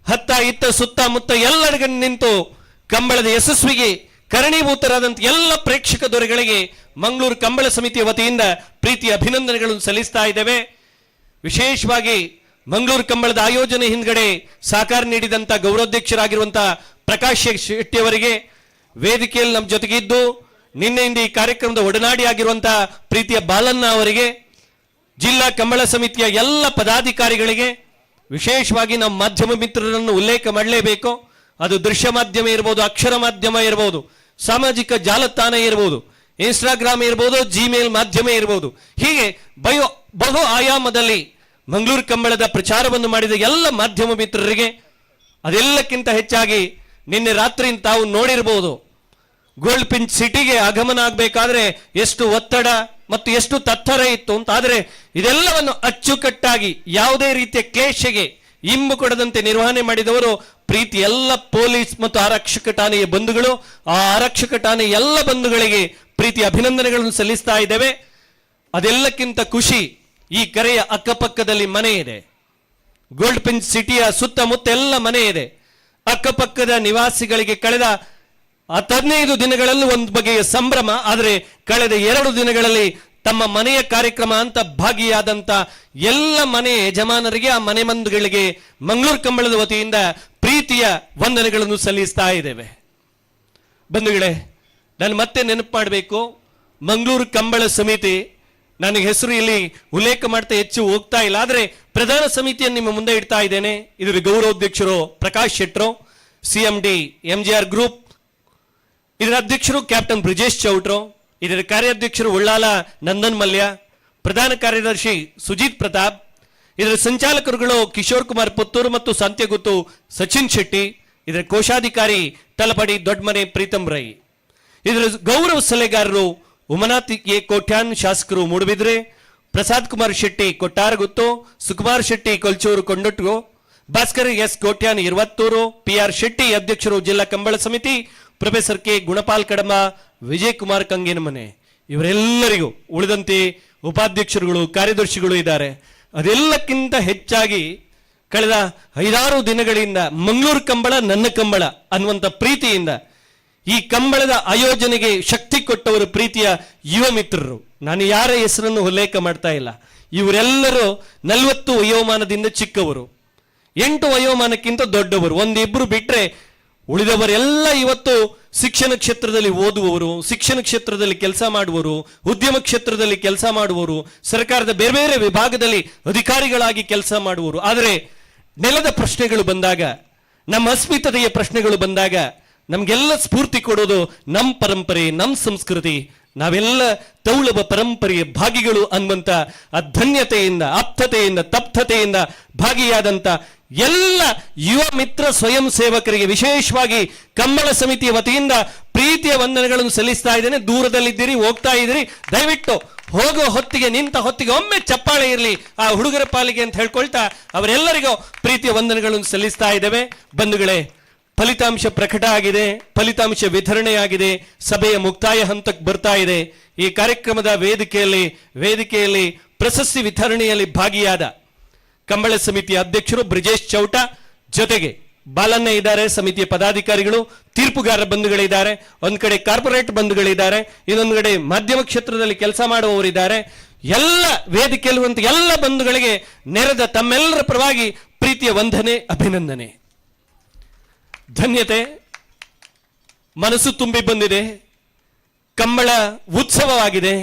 ಹತ್ತ ಇತ್ತ ಸುತ್ತಮುತ್ತ ಎಲ್ಲರಿಗೂ ನಿಂತು ಕಂಬಳದ ಯಶಸ್ವಿಗೆ ಕರಣೀಭೂತರಾದಂಥ ಎಲ್ಲ ಪ್ರೇಕ್ಷಕ ದೊರೆಗಳಿಗೆ ಮಂಗಳೂರು ಕಂಬಳ ಸಮಿತಿಯ ವತಿಯಿಂದ ಪ್ರೀತಿಯ ಅಭಿನಂದನೆಗಳನ್ನು ಸಲ್ಲಿಸ್ತಾ ಇದ್ದೇವೆ. ವಿಶೇಷವಾಗಿ ಮಂಗಳೂರು ಕಂಬಳದ ಆಯೋಜನೆ ಹಿಂದ್ಗಡೆ ಸಹಕಾರ ನೀಡಿದಂಥ ಗೌರವಾಧ್ಯಕ್ಷರಾಗಿರುವಂಥ ಪ್ರಕಾಶ್ ಶೆಟ್ಟಿಯವರಿಗೆ, ವೇದಿಕೆಯಲ್ಲಿ ನಮ್ಮ ಜೊತೆಗಿದ್ದು ನಿನ್ನೆಯಿಂದ ಈ ಕಾರ್ಯಕ್ರಮದ ಒಡನಾಡಿಯಾಗಿರುವಂಥ ಪ್ರೀತಿಯ ಬಾಲಣ್ಣ ಅವರಿಗೆ, ಜಿಲ್ಲಾ ಕಂಬಳ ಸಮಿತಿಯ ಎಲ್ಲ ಪದಾಧಿಕಾರಿಗಳಿಗೆ, ವಿಶೇಷವಾಗಿ ನಮ್ಮ ಮಾಧ್ಯಮ ಮಿತ್ರರನ್ನು ಉಲ್ಲೇಖ ಮಾಡಲೇಬೇಕು. ಅದು ದೃಶ್ಯ ಮಾಧ್ಯಮ ಇರ್ಬೋದು, ಅಕ್ಷರ ಮಾಧ್ಯಮ ಇರ್ಬೋದು, ಸಾಮಾಜಿಕ ಜಾಲತಾಣ ಇರ್ಬೋದು, ಇನ್ಸ್ಟಾಗ್ರಾಮ್ ಇರ್ಬೋದು, ಜಿಮೇಲ್ ಮಾಧ್ಯಮ ಇರ್ಬೋದು, ಹೀಗೆ ಬಹು ಆಯಾಮದಲ್ಲಿ ಮಂಗಳೂರು ಕಂಬಳದ ಪ್ರಚಾರವನ್ನು ಮಾಡಿದ ಎಲ್ಲ ಮಾಧ್ಯಮ ಮಿತ್ರರಿಗೆ, ಅದೆಲ್ಲಕ್ಕಿಂತ ಹೆಚ್ಚಾಗಿ ನಿನ್ನೆ ರಾತ್ರಿ ತಾವು ನೋಡಿರ್ಬೋದು, ಗೋಲ್ಡ್ ಪಿಂಚ್ ಸಿಟಿಗೆ ಆಗಮನ ಆಗಬೇಕಾದ್ರೆ ಎಷ್ಟು ಒತ್ತಡ ಮತ್ತು ಎಷ್ಟು ತತ್ತರ ಇತ್ತು ಅಂತ. ಆದರೆ ಇದೆಲ್ಲವನ್ನು ಅಚ್ಚುಕಟ್ಟಾಗಿ ಯಾವುದೇ ರೀತಿಯ ಕ್ಲೇಶಗೆ ಇಂಬು ಕೊಡದಂತೆ ನಿರ್ವಹಣೆ ಮಾಡಿದವರು ಪ್ರೀತಿ ಎಲ್ಲ ಪೊಲೀಸ್ ಮತ್ತು ಆರಕ್ಷಕ ಠಾಣೆಯ ಬಂಧುಗಳು. ಆ ಆರಕ್ಷಕ ಠಾಣೆಯ ಎಲ್ಲ ಬಂಧುಗಳಿಗೆ ಪ್ರೀತಿ ಅಭಿನಂದನೆಗಳನ್ನು ಸಲ್ಲಿಸ್ತಾ ಇದ್ದೇವೆ. ಅದೆಲ್ಲಕ್ಕಿಂತ ಖುಷಿ, ಈ ಕರೆಯ ಅಕ್ಕಪಕ್ಕದಲ್ಲಿ ಮನೆ ಇದೆ, ಗೋಲ್ಡ್ ಪಿಂಚ್ ಸಿಟಿಯ ಸುತ್ತಮುತ್ತ ಎಲ್ಲ ಮನೆ ಇದೆ. ಅಕ್ಕಪಕ್ಕದ ನಿವಾಸಿಗಳಿಗೆ ಕಳೆದ 15 ದಿನಗಳಲ್ಲೂ ಒಂದು ಬಗೆಯ ಸಂಭ್ರಮ. ಆದರೆ ಕಳೆದ 2 ದಿನಗಳಲ್ಲಿ ತಮ್ಮ ಮನೆಯ ಕಾರ್ಯಕ್ರಮ ಅಂತ ಭಾಗಿಯಾದಂತ ಎಲ್ಲ ಮನೆ ಯಜಮಾನರಿಗೆ, ಆ ಮನೆ ಮಂದುಗಳಿಗೆ ಮಂಗಳೂರು ಕಂಬಳದ ವತಿಯಿಂದ ಪ್ರೀತಿಯ ವಂದನೆಗಳನ್ನು ಸಲ್ಲಿಸ್ತಾ ಇದ್ದೇವೆ. ಬಂಧುಗಳೇ, ನಾನು ಮತ್ತೆ ನೆನಪು ಮಾಡಬೇಕು, ಮಂಗಳೂರು ಕಂಬಳ ಸಮಿತಿ, ನನಗೆ ಹೆಸರು ಇಲ್ಲಿ ಉಲ್ಲೇಖ ಮಾಡ್ತಾ ಹೆಚ್ಚು ಹೋಗ್ತಾ ಇಲ್ಲ, ಆದರೆ ಪ್ರಧಾನ ಸಮಿತಿಯನ್ನು ನಿಮ್ಮ ಮುಂದೆ ಇಡ್ತಾ ಇದ್ದೇನೆ. ಇದರ ಗೌರವಾಧ್ಯಕ್ಷರು ಪ್ರಕಾಶ್ ಶೆಟ್ರು, CMD MGR group, ಇದರ ಅಧ್ಯಕ್ಷರು ಕ್ಯಾಪ್ಟನ್ ಬ್ರಿಜೇಶ್ ಚೌಟ್ರು, ಇದರ ಕಾರ್ಯಾಧ್ಯಕ್ಷರು ಉಳ್ಳಾಲ ನಂದನ್ ಮಲ್ಯ, ಪ್ರಧಾನ ಕಾರ್ಯದರ್ಶಿ ಸುಜಿತ್ ಪ್ರತಾಪ್, ಇದರ ಸಂಚಾಲಕರುಗಳು ಕಿಶೋರ್ ಕುಮಾರ್ ಪುತ್ತೂರು ಮತ್ತು ಸಂತ್ಯಗುತ್ತು ಸಚಿನ್ ಶೆಟ್ಟಿ, ಇದರ ಕೋಶಾಧಿಕಾರಿ ತಲಪಡಿ ದೊಡ್ಡಮನೆ ಪ್ರೀತಂ ರೈ, ಇದರ ಗೌರವ ಸಲಹೆಗಾರರು ಉಮನಾಥ್ ಎ ಕೋಟ್ಯಾನ್ ಶಾಸಕರು ಮೂಡುಬಿದ್ರೆ, ಪ್ರಸಾದ್ ಕುಮಾರ್ ಶೆಟ್ಟಿ ಕೊಟ್ಟಾರಗುತ್ತು, ಸುಕುಮಾರ್ ಶೆಟ್ಟಿ ಕೊಲ್ಚೂರು ಕೊಂಡೊಟ್ಟು, ಭಾಸ್ಕರ್ ಎಸ್ ಕೋಟ್ಯಾನ್ ಇರುವತ್ತೂರು, ಪಿಆರ್ ಶೆಟ್ಟಿ ಅಧ್ಯಕ್ಷರು ಜಿಲ್ಲಾ ಕಂಬಳ ಸಮಿತಿ, ಪ್ರೊಫೆಸರ್ ಕೆ ಗುಣಪಾಲ್ ಕಡಮ, ವಿಜಯ್ ಕುಮಾರ್ ಕಂಗೇನಮನೆ. ಇವರೆಲ್ಲರಿಗೂ, ಉಳಿದಂತೆ ಉಪಾಧ್ಯಕ್ಷರುಗಳು, ಕಾರ್ಯದರ್ಶಿಗಳು ಇದ್ದಾರೆ. ಅದೆಲ್ಲಕ್ಕಿಂತ ಹೆಚ್ಚಾಗಿ ಕಳೆದ 5-6 ದಿನಗಳಿಂದ ಮಂಗಳೂರು ಕಂಬಳ ನನ್ನ ಕಂಬಳ ಅನ್ನುವಂಥ ಪ್ರೀತಿಯಿಂದ ಈ ಕಂಬಳದ ಆಯೋಜನೆಗೆ ಶಕ್ತಿ ಕೊಟ್ಟವರು ಪ್ರೀತಿಯ ಯುವ ಮಿತ್ರರು. ನಾನು ಯಾರ ಹೆಸರನ್ನು ಉಲ್ಲೇಖ ಮಾಡ್ತಾ ಇಲ್ಲ. ಇವರೆಲ್ಲರೂ 40 ವಯೋಮಾನದಿಂದ ಚಿಕ್ಕವರು, 8 ವಯೋಮಾನಕ್ಕಿಂತ ದೊಡ್ಡವರು, ಒಂದಿಬ್ಬರು ಬಿಟ್ಟರೆ ಉಳಿದವರೆಲ್ಲ ಇವತ್ತು ಶಿಕ್ಷಣ ಕ್ಷೇತ್ರದಲ್ಲಿ ಓದುವವರು, ಶಿಕ್ಷಣ ಕ್ಷೇತ್ರದಲ್ಲಿ ಕೆಲಸ ಮಾಡುವವರು, ಉದ್ಯಮ ಕ್ಷೇತ್ರದಲ್ಲಿ ಕೆಲಸ ಮಾಡುವವರು, ಸರ್ಕಾರದ ಬೇರೆ ಬೇರೆ ವಿಭಾಗದಲ್ಲಿ ಅಧಿಕಾರಿಗಳಾಗಿ ಕೆಲಸ ಮಾಡುವವರು. ಆದರೆ ನೆಲದ ಪ್ರಶ್ನೆಗಳು ಬಂದಾಗ, ನಮ್ಮ ಅಸ್ಮಿತತೆಯ ಪ್ರಶ್ನೆಗಳು ಬಂದಾಗ ನಮಗೆಲ್ಲ ಸ್ಫೂರ್ತಿ ಕೊಡೋದು ನಮ್ಮ ಪರಂಪರೆ, ನಮ್ಮ ಸಂಸ್ಕೃತಿ. ನಾವೆಲ್ಲ ತೌಳವ ಪರಂಪರೆಯ ಭಾಗಿಗಳು ಅನ್ನುವಂಥ ಆ ಧನ್ಯತೆಯಿಂದ, ಆಪ್ತತೆಯಿಂದ, ತಪ್ತತೆಯಿಂದ ಭಾಗಿಯಾದಂಥ ಎಲ್ಲ ಯುವ ಮಿತ್ರ ಸ್ವಯಂ ಸೇವಕರಿಗೆ ವಿಶೇಷವಾಗಿ ಕಂಬಳ ಸಮಿತಿಯ ವತಿಯಿಂದ ಪ್ರೀತಿಯ ವಂದನೆಗಳನ್ನು ಸಲ್ಲಿಸ್ತಾ ಇದ್ದೇನೆ. ದೂರದಲ್ಲಿದ್ದೀರಿ, ಹೋಗ್ತಾ ಇದ್ದೀರಿ, ದಯವಿಟ್ಟು ಹೋಗೋ ಹೊತ್ತಿಗೆ, ನಿಂತ ಹೊತ್ತಿಗೆ ಒಮ್ಮೆ ಚಪ್ಪಾಳೆ ಇರಲಿ ಆ ಹುಡುಗರ ಪಾಲಿಗೆ ಅಂತ ಹೇಳ್ಕೊಳ್ತಾ ಅವರೆಲ್ಲರಿಗೂ ಪ್ರೀತಿಯ ವಂದನೆಗಳನ್ನು ಸಲ್ಲಿಸ್ತಾ ಇದ್ದೇವೆ. ಬಂಧುಗಳೇ, ಫಲಿತಾಂಶ ಪ್ರಕಟ ಆಗಿದೆ, ಫಲಿತಾಂಶ ವಿತರಣೆಯಾಗಿದೆ, ಸಭೆಯ ಮುಕ್ತಾಯ ಹಂತಕ್ಕೆ ಬರ್ತಾ ಇದೆ. ಈ ಕಾರ್ಯಕ್ರಮದ ವೇದಿಕೆಯಲ್ಲಿ ಪ್ರಶಸ್ತಿ ವಿತರಣೆಯಲ್ಲಿ ಭಾಗಿಯಾದ ಕಂಬಳ ಸಮಿತಿಯ ಅಧ್ಯಕ್ಷರು ಬ್ರಿಜೇಶ್ ಚೌಟ, ಜೊತೆಗೆ ಬಾಲಣ್ಣ ಇದ್ದಾರೆ, ಸಮಿತಿಯ ಪದಾಧಿಕಾರಿಗಳು, ತೀರ್ಪುಗಾರ ಬಂಧುಗಳಿದ್ದಾರೆ, ಒಂದ್ ಕಡೆ ಕಾರ್ಪೊರೇಟ್ ಬಂಧುಗಳಿದ್ದಾರೆ, ಇನ್ನೊಂದು ಕಡೆ ಮಾಧ್ಯಮ ಕ್ಷೇತ್ರದಲ್ಲಿ ಕೆಲಸ ಮಾಡುವವರಿದ್ದಾರೆ. ಎಲ್ಲ ವೇದಿಕೆಯಲ್ಲಿರುವಂತ ಎಲ್ಲ ಬಂಧುಗಳಿಗೆ ನೆರೆದ ತಮ್ಮೆಲ್ಲರ ಪರವಾಗಿ ಪ್ರೀತಿಯ ವಂದನೆ, ಅಭಿನಂದನೆ, ಧನ್ಯತೆ. ಮನಸ್ಸು ತುಂಬಿ ಬಂದಿದೆ, ಕಂಬಳ ಉತ್ಸವವಾಗಿದೆ.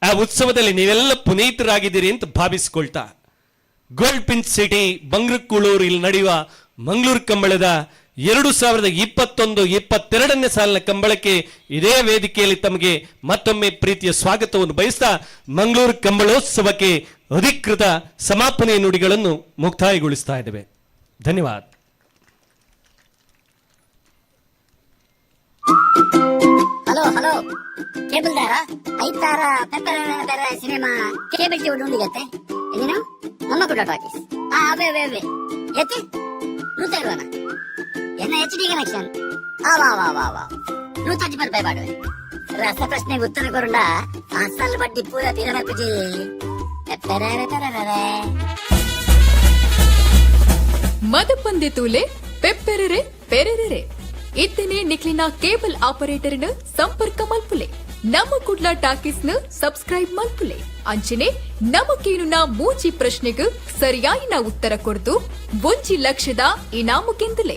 ಆ ಉತ್ಸವದಲ್ಲಿ ನೀವೆಲ್ಲ ಪುನೀತರಾಗಿದ್ದೀರಿ ಅಂತ ಭಾವಿಸಿಕೊಳ್ತಾ ಗೋಲ್ಡ್ ಪಿಂಚ್ ಸಿಟಿ ಬಂಗ್ರಕೂಳೂರು ಇಲ್ಲಿ ನಡೆಯುವ ಮಂಗಳೂರು ಕಂಬಳದ 2021-22 ಸಾಲಿನ ಕಂಬಳಕ್ಕೆ ಇದೇ ವೇದಿಕೆಯಲ್ಲಿ ತಮಗೆ ಮತ್ತೊಮ್ಮೆ ಪ್ರೀತಿಯ ಸ್ವಾಗತವನ್ನು ಬಯಸ್ತಾ ಮಂಗಳೂರು ಕಂಬಳೋತ್ಸವಕ್ಕೆ ಅಧಿಕೃತ ಸಮಾಪನೆಯ ನುಡಿಗಳನ್ನು ಮುಕ್ತಾಯಗೊಳಿಸ್ತಾ ಇದ್ದೇವೆ. ಧನ್ಯವಾದ. ಹಲೋ ಹಲೋ, ಕೇಬಲ್ ದಾರ ಐತಾರ ಪೆಪ್ಪರ್ ಬೇರೆ ಸಿನಿಮಾ ಕೇಬಲ್ ಟಿವಿ ಉಂಡಿಗತ್ತೆ ನೀನು ನಮ್ಮ ಕೂಡ ಟಾಕೀಸ್. ಆ ಅವೇ ಅವೇ ಅವೇ ಎತ್ತಿ ನೂತ ಇರುವನ ಎನ್ನ ಎಚ್ ಡಿ ಕನೆಕ್ಷನ್. ಆ ವಾ ವಾ ವಾ ವಾ 150 ರೂಪಾಯಿ ಬಾಡುವೆ. ರಸ ಪ್ರಶ್ನೆಗೆ ಉತ್ತರ ಕೊರುಂಡ ಅಸಲ್ ಬಡ್ಡಿ ಪೂರ ತೀರನ ಪೂಜಿ. ಮದಪಂದೆ ತೂಲೆ ಪೆಪ್ಪೆರೆರೆ ಪೆರೆರೆರೆ ಇತ್ತನೆ ನಿಕ್ಲಿನ ಕೇಬಲ್ ಆಪರೇಟರ್ನ ಸಂಪರ್ಕ ಮಲ್ಪುಲೆ. ನಮ್ಮ ಕುಡ್ಲ ಟಾಕೀಸ್ ನ ಸಬ್ಸ್ಕ್ರೈಬ್ ಮಲ್ಪುಲೆ. ಅಂಚನೆ ನಮಕೇನುನ ಮೂಜಿ ಪ್ರಶ್ನೆಗೆ ಸರಿಯಾಯಿನ ಉತ್ತರ ಕೊರ್ದು 1 ಲಕ್ಷದ ಇನಾಮು ಗೆಂದಲೆ.